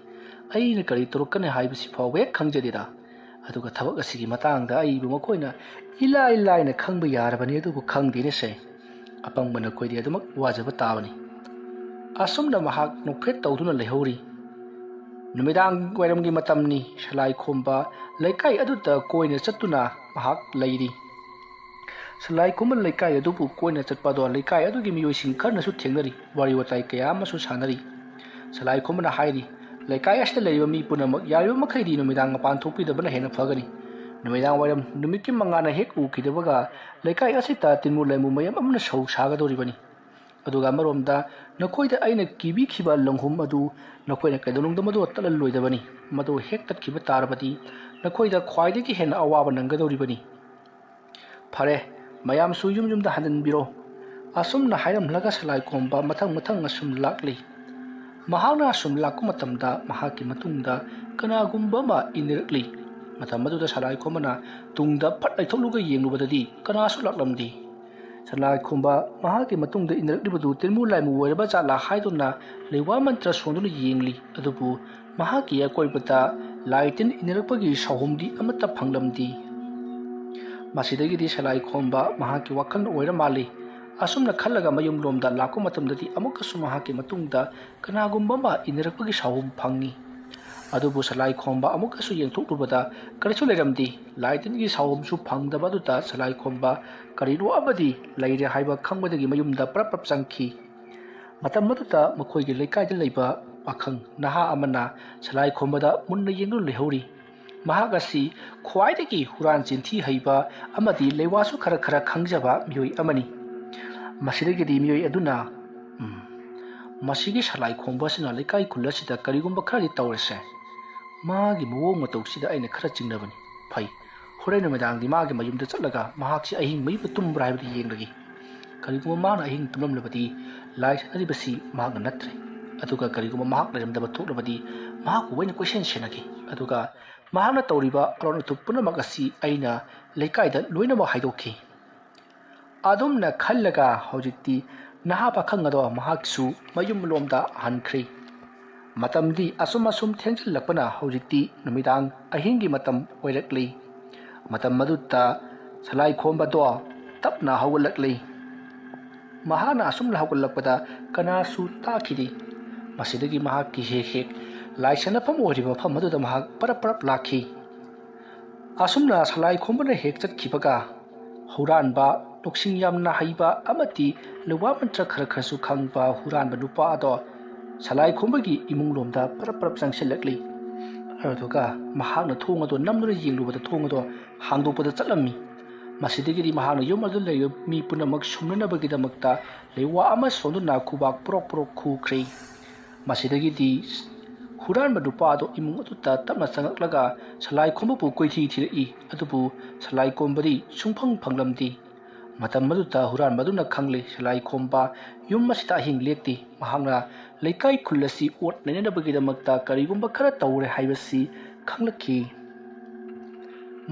ꯑꯩꯅ ꯀꯔꯤ ꯇꯧꯔꯛꯀꯅꯤ ꯍꯥꯏꯕꯁꯤ ꯐꯥꯎꯕ ꯍꯦꯛ ꯈꯪꯖꯗꯦꯗ꯫ ꯑꯗꯨꯒ ꯊꯕꯛ ꯑꯁꯤꯒꯤ ꯃꯇꯥꯡꯗ ꯑꯩꯕꯨ ꯃꯈꯣꯏꯅ ꯏꯂꯥꯏ ꯂꯥꯏꯅ ꯈꯪꯕ ꯌꯥꯔꯕꯅꯤ, ꯑꯗꯨꯕꯨ ꯈꯪꯗꯦꯅꯦꯁꯦ꯫ ꯑꯄꯪꯕ ꯅꯈꯣꯏꯗꯤ ꯑꯗꯨꯃꯛ ꯋꯥꯖꯕ ꯇꯥꯕꯅꯤ"꯫ ꯑꯁꯨꯝꯅ ꯃꯍꯥꯛ ꯅꯣꯛꯐꯦꯠ ꯇꯧꯗꯨꯅ ꯂꯩꯍꯧꯔꯤ꯫ ꯅꯨꯃꯤꯗꯥꯡ ꯋꯥꯏꯔꯝꯒꯤ ꯃꯇꯝꯅꯤ꯫ ꯁꯂꯥꯏ ꯈꯣꯝꯕ ꯂꯩꯀꯥꯏ ꯑꯗꯨꯗ ꯀꯣꯏꯅ ꯆꯠꯇꯨꯅ ꯃꯍꯥꯛ ꯂꯩꯔꯤ꯫ ꯁꯂꯥꯏ ꯈꯣꯝꯕ ꯂꯩꯀꯥꯏ ꯑꯗꯨꯕꯨ ꯀꯣꯏꯅ ꯆꯠꯄ ꯑꯗꯣ ꯂꯩꯀꯥꯏ ꯑꯗꯨꯒꯤ ꯃꯤꯑꯣꯏꯁꯤꯡ ꯈꯔꯅꯁꯨ ꯊꯦꯡꯅꯔꯤ꯫ ꯋꯥꯔꯤ ꯋꯥꯇꯥꯏ ꯀꯌꯥ ꯑꯃꯁꯨ ꯁꯥꯟꯅꯔꯤ꯫ ꯁꯂꯥꯏ ꯈꯣꯝꯕꯅ ꯍꯥꯏꯔꯤ, "ꯂꯩꯀꯥꯏ ꯑꯁꯤꯗ ꯂꯩꯔꯤꯕ ꯃꯤ ꯄꯨꯝꯅꯃꯛ ꯌꯥꯔꯤꯕ ꯃꯈꯩꯗꯤ ꯅꯨꯃꯤꯗꯥꯡ ꯃꯄꯥꯟ ꯊꯣꯛꯄꯤꯗꯕꯅ ꯍꯦꯟꯅ ꯐꯒꯅꯤ꯫ ꯅꯨꯃꯤꯗꯥꯡ ꯋꯥꯏꯔꯝ ꯅꯨꯃꯤꯠꯀꯤ ꯃꯉꯥꯜꯅ ꯍꯦꯛ ꯎꯈꯤꯗꯕꯒ ꯂꯩꯀꯥꯏ ꯑꯁꯤꯗ ꯇꯤꯟꯃꯨ ꯂꯩꯃꯨ ꯃꯌꯥꯝ ꯑꯃꯅ ꯁꯧ ꯁꯥꯒꯗꯧꯔꯤꯕꯅꯤ꯫ ꯑꯗꯨꯒ ꯑꯃꯔꯣꯝꯗ ꯅꯈꯣꯏꯗ ꯑꯩꯅ ꯀꯤꯕꯤꯈꯤꯕ ꯂꯪꯍꯨꯝ ꯑꯗꯨ ꯅꯈꯣꯏꯅ ꯀꯩꯗꯧꯅꯨꯡꯗ ꯃꯗꯨ ꯇꯠꯍꯜꯂꯣꯏꯗꯕꯅꯤ꯫ ꯃꯗꯨ ꯍꯦꯛ ꯇꯠꯈꯤꯕ ꯇꯥꯔꯕꯗꯤ ꯅꯈꯣꯏꯗ ꯈ꯭ꯋꯥꯏꯗꯒꯤ ꯍꯦꯟꯅ ꯑꯋꯥꯕ ꯅꯪꯒꯗꯧꯔꯤꯕꯅꯤ꯫ ꯐꯔꯦ, ꯃꯌꯥꯝꯁꯨ ꯌꯨꯝ ꯌꯨꯝꯗ ꯍꯟꯖꯤꯟꯕꯤꯔꯣ"꯫ ꯑꯁꯨꯝꯅ ꯍꯥꯏꯔꯝꯂꯒ ꯁꯂꯥꯏ ꯈꯣꯝꯕ ꯃꯊꯪ ꯃꯊꯪ ꯑꯁꯨꯝ ꯂꯥꯛꯂꯤ꯫ ꯃꯍꯥꯛꯅ ꯑꯁꯨꯝ ꯂꯥꯛꯄ ꯃꯇꯝꯗ ꯃꯍꯥꯛꯀꯤ ꯃꯇꯨꯡꯗ ꯀꯅꯥꯒꯨꯝꯕ ꯑꯃ ꯏꯟꯅꯔꯛꯂꯤ꯫ ꯃꯇꯝ ꯑꯗꯨꯗ ꯁꯂꯥꯏ ꯈꯣꯝꯕꯅ ꯇꯨꯡꯗ ꯐꯠ ꯂꯩꯊꯣꯛꯂꯒ ꯌꯦꯡꯂꯨꯕꯗꯗꯤ ꯀꯅꯥꯁꯨ ꯂꯥꯛꯂꯝꯗꯦ꯫ ꯁꯂꯥꯏ ꯈꯣꯝꯕ ꯃꯍꯥꯛꯀꯤ ꯃꯇꯨꯡꯗ ꯏꯟꯅꯔꯛꯂꯤꯕꯗꯨ ꯇꯤꯟꯃꯨ ꯂꯥꯏꯃꯨ ꯑꯣꯏꯔꯕ ꯖꯥꯠꯂꯥ ꯍꯥꯏꯗꯨꯅ ꯂꯩꯋꯥ ꯃꯟꯇ꯭ꯔ ꯁꯣꯟꯗꯨꯅ ꯌꯦꯡꯂꯤ꯫ ꯑꯗꯨꯕꯨ ꯃꯍꯥꯛꯀꯤ ꯑꯀꯣꯏꯕꯗ ꯂꯥꯏ ꯇꯤꯟ ꯏꯟꯅꯔꯛꯄꯒꯤ ꯁꯥꯍꯨꯝꯗꯤ ꯑꯃꯠꯇ ꯐꯪꯂꯝꯗꯦ꯫ ꯃꯁꯤꯗꯒꯤꯗꯤ ꯁꯂꯥꯏ ꯈꯣꯝꯕ ꯃꯍꯥꯛꯀꯤ ꯋꯥꯈꯜꯅ ꯑꯣꯏꯔ ꯃꯥꯜꯂꯤ꯫ ꯑꯁꯨꯝꯅ ꯈꯜꯂꯒ ꯃꯌꯨꯝꯂꯣꯝꯗ ꯂꯥꯛꯄ ꯃꯇꯝꯗꯗꯤ ꯑꯃꯨꯛꯀꯁꯨ ꯃꯍꯥꯛꯀꯤ ꯃꯇꯨꯡꯗ ꯀꯅꯥꯒꯨꯝꯕ ꯑꯃ ꯏꯟꯅꯔꯛꯄꯒꯤ ꯁꯥꯍꯨꯝ ꯐꯪꯏ꯫ ꯑꯗꯨꯕꯨ ꯁꯂꯥꯏ ꯈꯣꯝꯕ ꯑꯃꯨꯛꯀꯁꯨ ꯌꯦꯡꯊꯣꯛꯂꯨꯕꯗ ꯀꯔꯤꯁꯨ ꯂꯩꯔꯝꯗꯦ꯫ ꯂꯥꯏ ꯇꯤꯟꯒꯤ ꯁꯥꯑꯣꯝꯁꯨ ꯐꯪꯗꯕ ꯑꯗꯨꯗ ꯁꯂꯥꯏ ꯈꯣꯝꯕ ꯀꯔꯤꯅꯣ ꯑꯃꯗꯤ ꯂꯩꯔꯦ ꯍꯥꯏꯕ ꯈꯪꯕꯗꯒꯤ ꯃꯌꯨꯝꯗ ꯄ꯭ꯔꯞ ꯄ꯭ꯔꯞ ꯆꯪꯈꯤ꯫ ꯃꯇꯝ ꯑꯗꯨꯗ ꯃꯈꯣꯏꯒꯤ ꯂꯩꯀꯥꯏꯗ ꯂꯩꯕ ꯄꯥꯈꯪ ꯅꯍꯥ ꯑꯃꯅ ꯁꯂꯥꯏ ꯈꯣꯝꯕꯗ ꯃꯨꯟꯅ ꯌꯦꯡꯗꯨꯅ ꯂꯩꯍꯧꯔꯤ꯫ ꯃꯍꯥꯛ ꯑꯁꯤ ꯈ꯭ꯋꯥꯏꯗꯒꯤ ꯍꯨꯔꯥꯟ ꯆꯤꯟꯊꯤ ꯍꯩꯕ ꯑꯃꯗꯤ ꯂꯩꯋꯥꯁꯨ ꯈꯔ ꯈꯔ ꯈꯪꯖꯕ ꯃꯤꯑꯣꯏ ꯑꯃꯅꯤ꯫ ꯃꯁꯤꯗꯒꯤꯗꯤ ꯃꯤꯑꯣꯏ ꯑꯗꯨꯅ, "ꯎꯝ, ꯃꯁꯤꯒꯤ ꯁꯂꯥꯏ ꯈꯣꯝꯕ ꯑꯁꯤꯅ ꯂꯩꯀꯥꯏ ꯈꯨꯜ ꯑꯁꯤꯗ ꯀꯔꯤꯒꯨꯝꯕ ꯈꯔꯗꯤ ꯇꯧꯔꯁꯦ꯫ ꯃꯥꯒꯤ ꯃꯑꯣꯡ ꯃꯇꯧꯁꯤꯗ ꯑꯩꯅ ꯈꯔ ꯆꯤꯡꯅꯕꯅꯤ꯫ ꯐꯩ, ꯍꯣꯔꯦꯟ ꯅꯨꯃꯤꯗꯥꯡꯗꯤ ꯃꯥꯒꯤ ꯃꯌꯨꯝꯗ ꯆꯠꯂꯒ ꯃꯍꯥꯛꯁꯤ ꯑꯍꯤꯡ ꯃꯌꯨꯝꯗ ꯇꯨꯝꯕ꯭ꯔꯥ ꯍꯥꯏꯕꯗꯨ ꯌꯦꯡꯂꯒꯦ꯫ ꯀꯔꯤꯒꯨꯝꯕ ꯃꯥꯅ ꯑꯍꯤꯡ ꯇꯨꯝꯂꯝꯂꯕꯗꯤ ꯂꯥꯏ ꯁꯥꯟꯅꯔꯤꯕꯁꯤ ꯃꯍꯥꯛꯅ ꯅꯠꯇ꯭ꯔꯦ꯫ ꯑꯗꯨꯒ ꯀꯔꯤꯒꯨꯝꯕ ꯃꯍꯥꯛ ꯂꯩꯔꯝꯗꯕ ꯊꯣꯛꯂꯕꯗꯤ ꯃꯍꯥꯛꯄꯨ ꯑꯩꯅ ꯀꯣꯏꯁꯦꯟ ꯁꯦꯟꯅꯒꯦ꯫ ꯑꯗꯨꯒ ꯃꯍꯥꯛꯅ ꯇꯧꯔꯤꯕ ꯑꯔꯣꯟ ꯑꯊꯨꯞ ꯄꯨꯝꯅꯃꯛ ꯑꯁꯤ ꯑꯩꯅ ꯂꯩꯀꯥꯏꯗ ꯂꯣꯏꯅꯃꯛ ꯍꯥꯏꯗꯣꯛꯈꯤ"꯫ ꯑꯗꯨꯝꯅ ꯈꯜꯂꯒ ꯍꯧꯖꯤꯛꯇꯤ ꯅꯍꯥ ꯄꯥꯈꯪ ꯑꯗꯣ ꯃꯍꯥꯛꯁꯨ ꯃꯌꯨꯝꯂꯣꯝꯗ ꯍꯟꯈ꯭ꯔꯦ꯫ ꯃꯇꯝꯗꯤ ꯑꯁꯨꯝ ꯑꯁꯨꯝ ꯊꯦꯡꯖꯤꯜꯂꯛꯄꯅ ꯍꯧꯖꯤꯛꯇꯤ ꯅꯨꯃꯤꯗꯥꯡ ꯑꯍꯤꯡꯒꯤ ꯃꯇꯝ ꯑꯣꯏꯔꯛꯂꯤ꯫ ꯃꯇꯝ ꯑꯗꯨꯗ ꯁꯂꯥꯏ ꯈꯣꯝꯕꯗꯣ ꯇꯞꯅ ꯍꯧꯒꯠꯂꯛꯂꯤ꯫ ꯃꯍꯥꯛꯅ ꯑꯁꯨꯝꯅ ꯍꯧꯒꯠꯂꯛꯄꯗ ꯀꯅꯥꯁꯨ ꯇꯥꯈꯤꯗꯦ꯫ ꯃꯁꯤꯗꯒꯤ ꯃꯍꯥꯛꯀꯤ ꯍꯦꯛ ꯍꯦꯛ ꯂꯥꯏ ꯁꯥꯟꯅꯐꯝ ꯑꯣꯏꯔꯤꯕ ꯃꯐꯝ ꯑꯗꯨꯗ ꯃꯍꯥꯛ ꯄꯔꯞ ꯄꯔꯞ ꯂꯥꯛꯈꯤ꯫ ꯑꯁꯨꯝꯅ ꯁꯂꯥꯏ ꯈꯣꯝꯕꯅ ꯍꯦꯛ ꯆꯠꯈꯤꯕꯒ ꯍꯨꯔꯥꯟꯕ, ꯂꯧꯁꯤꯡ ꯌꯥꯝꯅ ꯍꯩꯕ ꯑꯃꯗꯤ ꯂꯩꯋꯥ ꯃꯟꯇ꯭ꯔ ꯈꯔ ꯈꯔꯁꯨ ꯈꯪꯕ ꯍꯨꯔꯥꯟꯕ ꯅꯨꯄꯥ ꯑꯗꯣ ꯁꯂꯥꯏ ꯈꯣꯝꯕꯒꯤ ꯏꯃꯨꯡ ꯂꯣꯝꯗ ꯄꯔꯞ ꯄꯔꯞ ꯆꯪꯁꯤꯜꯂꯛꯂꯤ꯫ ꯑꯗꯨꯒ ꯃꯍꯥꯛꯅ ꯊꯣꯡ ꯑꯗꯣ ꯅꯝꯗꯨꯅ ꯌꯦꯡꯂꯨꯕꯗ ꯊꯣꯡ ꯑꯗꯣ ꯍꯥꯡꯗꯣꯛꯄꯗ ꯆꯠꯂꯝꯃꯤ꯫ ꯃꯁꯤꯗꯒꯤꯗꯤ ꯃꯍꯥꯛꯅ ꯌꯨꯝ ꯑꯗꯨꯗ ꯂꯩꯔꯤꯕ ꯃꯤ ꯄꯨꯝꯅꯃꯛ ꯁꯨꯝꯅꯅꯕꯒꯤꯗꯃꯛꯇ ꯂꯩꯋꯥ ꯑꯃ ꯁꯣꯟꯗꯨꯅ ꯈꯨꯕꯥꯛ ꯄ꯭ꯔꯣꯛ ꯄ꯭ꯔꯣꯛ ꯈꯨꯈ꯭ꯔꯦ꯫ ꯃꯁꯤꯗꯒꯤꯗꯤ ꯍꯨꯔꯥꯟꯕ ꯅꯨꯄꯥ ꯑꯗꯨ ꯏꯃꯨꯡ ꯑꯗꯨꯗ ꯇꯞꯅ ꯆꯪꯂꯛꯂꯒ ꯁꯂꯥꯏ ꯈꯣꯝꯕꯕꯨ ꯀꯣꯏꯊꯤ ꯊꯤꯔꯛꯏ꯫ ꯑꯗꯨꯕꯨ ꯁꯂꯥꯏ ꯈꯣꯝꯕꯗꯤ ꯁꯨꯡꯐꯪ ꯐꯪꯂꯝꯗꯦ꯫ ꯃꯇꯝ ꯑꯗꯨꯗ ꯍꯨꯔꯥꯟꯕ ꯑꯗꯨꯅ ꯈꯪꯂꯦ, ꯁꯂꯥꯏ ꯈꯣꯝꯕ ꯌꯨꯝ ꯑꯁꯤꯗ ꯑꯍꯤꯡ ꯂꯦꯛꯇꯦ꯫ ꯃꯍꯥꯛꯅ ꯂꯩꯀꯥꯏ ꯈꯨꯜ ꯑꯁꯤ ꯑꯣꯠ ꯅꯩꯅꯅꯕꯒꯤꯗꯃꯛꯇ ꯀꯔꯤꯒꯨꯝꯕ ꯈꯔ ꯇꯧꯔꯦ ꯍꯥꯏꯕꯁꯤ ꯈꯪꯂꯛꯈꯤ꯫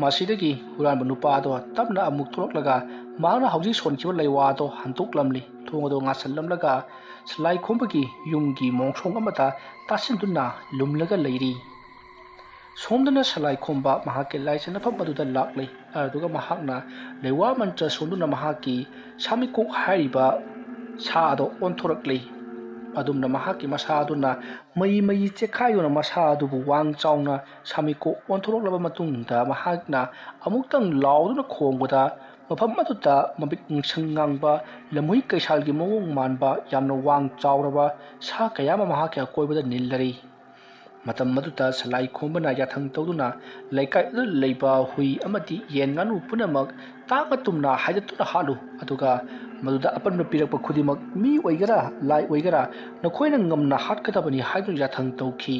ꯃꯁꯤꯗꯒꯤ ꯍꯨꯔꯥꯟꯕ ꯅꯨꯄꯥ ꯑꯗꯣ ꯇꯞꯅ ꯑꯃꯨꯛ ꯊꯣꯛꯂꯛꯂꯒ ꯃꯍꯥꯛꯅ ꯍꯧꯖꯤꯛ ꯁꯣꯟꯈꯤꯕ ꯂꯩꯋꯥ ꯑꯗꯣ ꯍꯟꯗꯣꯛꯂꯝꯂꯤ꯫ ꯊꯣꯡ ꯑꯗꯣ ꯉꯥꯁꯤꯜꯂꯝꯂꯒ ꯁꯂꯥꯏ ꯈꯣꯝꯕꯒꯤ ꯌꯨꯝꯒꯤ ꯃꯣꯡꯁꯣꯡ ꯑꯃꯗ ꯇꯥꯁꯤꯟꯗꯨꯅ ꯂꯨꯝꯂꯒ ꯂꯩꯔꯤ꯫ ꯁꯣꯝꯗꯅ ꯁꯂꯥꯏ ꯈꯣꯝꯕ ꯃꯍꯥꯛꯀꯤ ꯂꯥꯏ ꯁꯥꯟꯅꯐꯝ ꯑꯗꯨꯗ ꯂꯥꯛꯂꯤ꯫ ꯑꯗꯨꯒ ꯃꯍꯥꯛꯅ ꯂꯩꯋꯥ ꯃꯟꯇ꯭ꯔ ꯁꯣꯟꯗꯨꯅ ꯃꯍꯥꯛꯀꯤ ꯁꯥꯃꯤꯀꯣꯛ ꯍꯥꯏꯔꯤꯕ ꯁꯥ ꯑꯗꯣ ꯑꯣꯟꯊꯣꯔꯛꯂꯤ꯫ ꯑꯗꯨꯝꯅ ꯃꯍꯥꯛꯀꯤ ꯃꯁꯥ ꯑꯗꯨꯅ ꯃꯩ ꯃꯩ ꯆꯦꯛꯈꯥꯏꯗꯨꯅ ꯃꯁꯥ ꯑꯗꯨꯕꯨ ꯋꯥꯡ ꯆꯥꯎꯅ ꯁꯥꯃꯤꯀꯣꯛ ꯑꯣꯟꯊꯣꯔꯛꯂꯕ ꯃꯇꯨꯡꯗ ꯃꯍꯥꯛꯅ ꯑꯃꯨꯛꯇꯪ ꯂꯥꯎꯗꯨꯅ ꯈꯣꯡꯕꯗ ꯃꯐꯝ ꯑꯗꯨꯗ ꯃꯃꯤꯠ ꯉꯥꯡꯁꯪ ꯉꯥꯡꯕ ꯂꯝꯍꯨꯏ ꯀꯩꯁꯥꯜꯒꯤ ꯃꯑꯣꯡ ꯃꯥꯟꯕ ꯌꯥꯝꯅ ꯋꯥꯡ ꯆꯥꯎꯔꯕ ꯁꯥ ꯀꯌꯥ ꯑꯃ ꯃꯍꯥꯛꯀꯤ ꯑꯀꯣꯏꯕꯗ ꯅꯤꯜꯂꯔꯤ꯫ ꯃꯇꯝ ꯑꯗꯨꯗ ꯁꯂꯥꯏ ꯈꯣꯝꯕꯅ ꯌꯥꯊꯪ ꯇꯧꯗꯨꯅ ꯂꯩꯀꯥꯏ ꯑꯗꯨꯗ ꯂꯩꯕ ꯍꯨꯏ ꯑꯃꯗꯤ ꯌꯦꯟ ꯉꯥꯅꯨ ꯄꯨꯝꯅꯃꯛ ꯇꯥꯛꯅ ꯇꯨꯝꯅ ꯍꯥꯏꯗꯠꯇꯨꯅ ꯍꯥꯠꯂꯨ, ꯑꯗꯨꯒ ꯃꯗꯨꯗ ꯑꯄꯟꯕ ꯄꯤꯔꯛꯄ ꯈꯨꯗꯤꯡꯃꯛ ꯃꯤ ꯑꯣꯏꯒꯦꯔꯥ ꯂꯥꯏ ꯑꯣꯏꯒꯦꯔꯥ ꯅꯈꯣꯏꯅ ꯉꯝꯅ ꯍꯥꯠꯀꯗꯕꯅꯤ ꯍꯥꯏꯗꯨꯅ ꯌꯥꯊꯪ ꯇꯧꯈꯤ꯫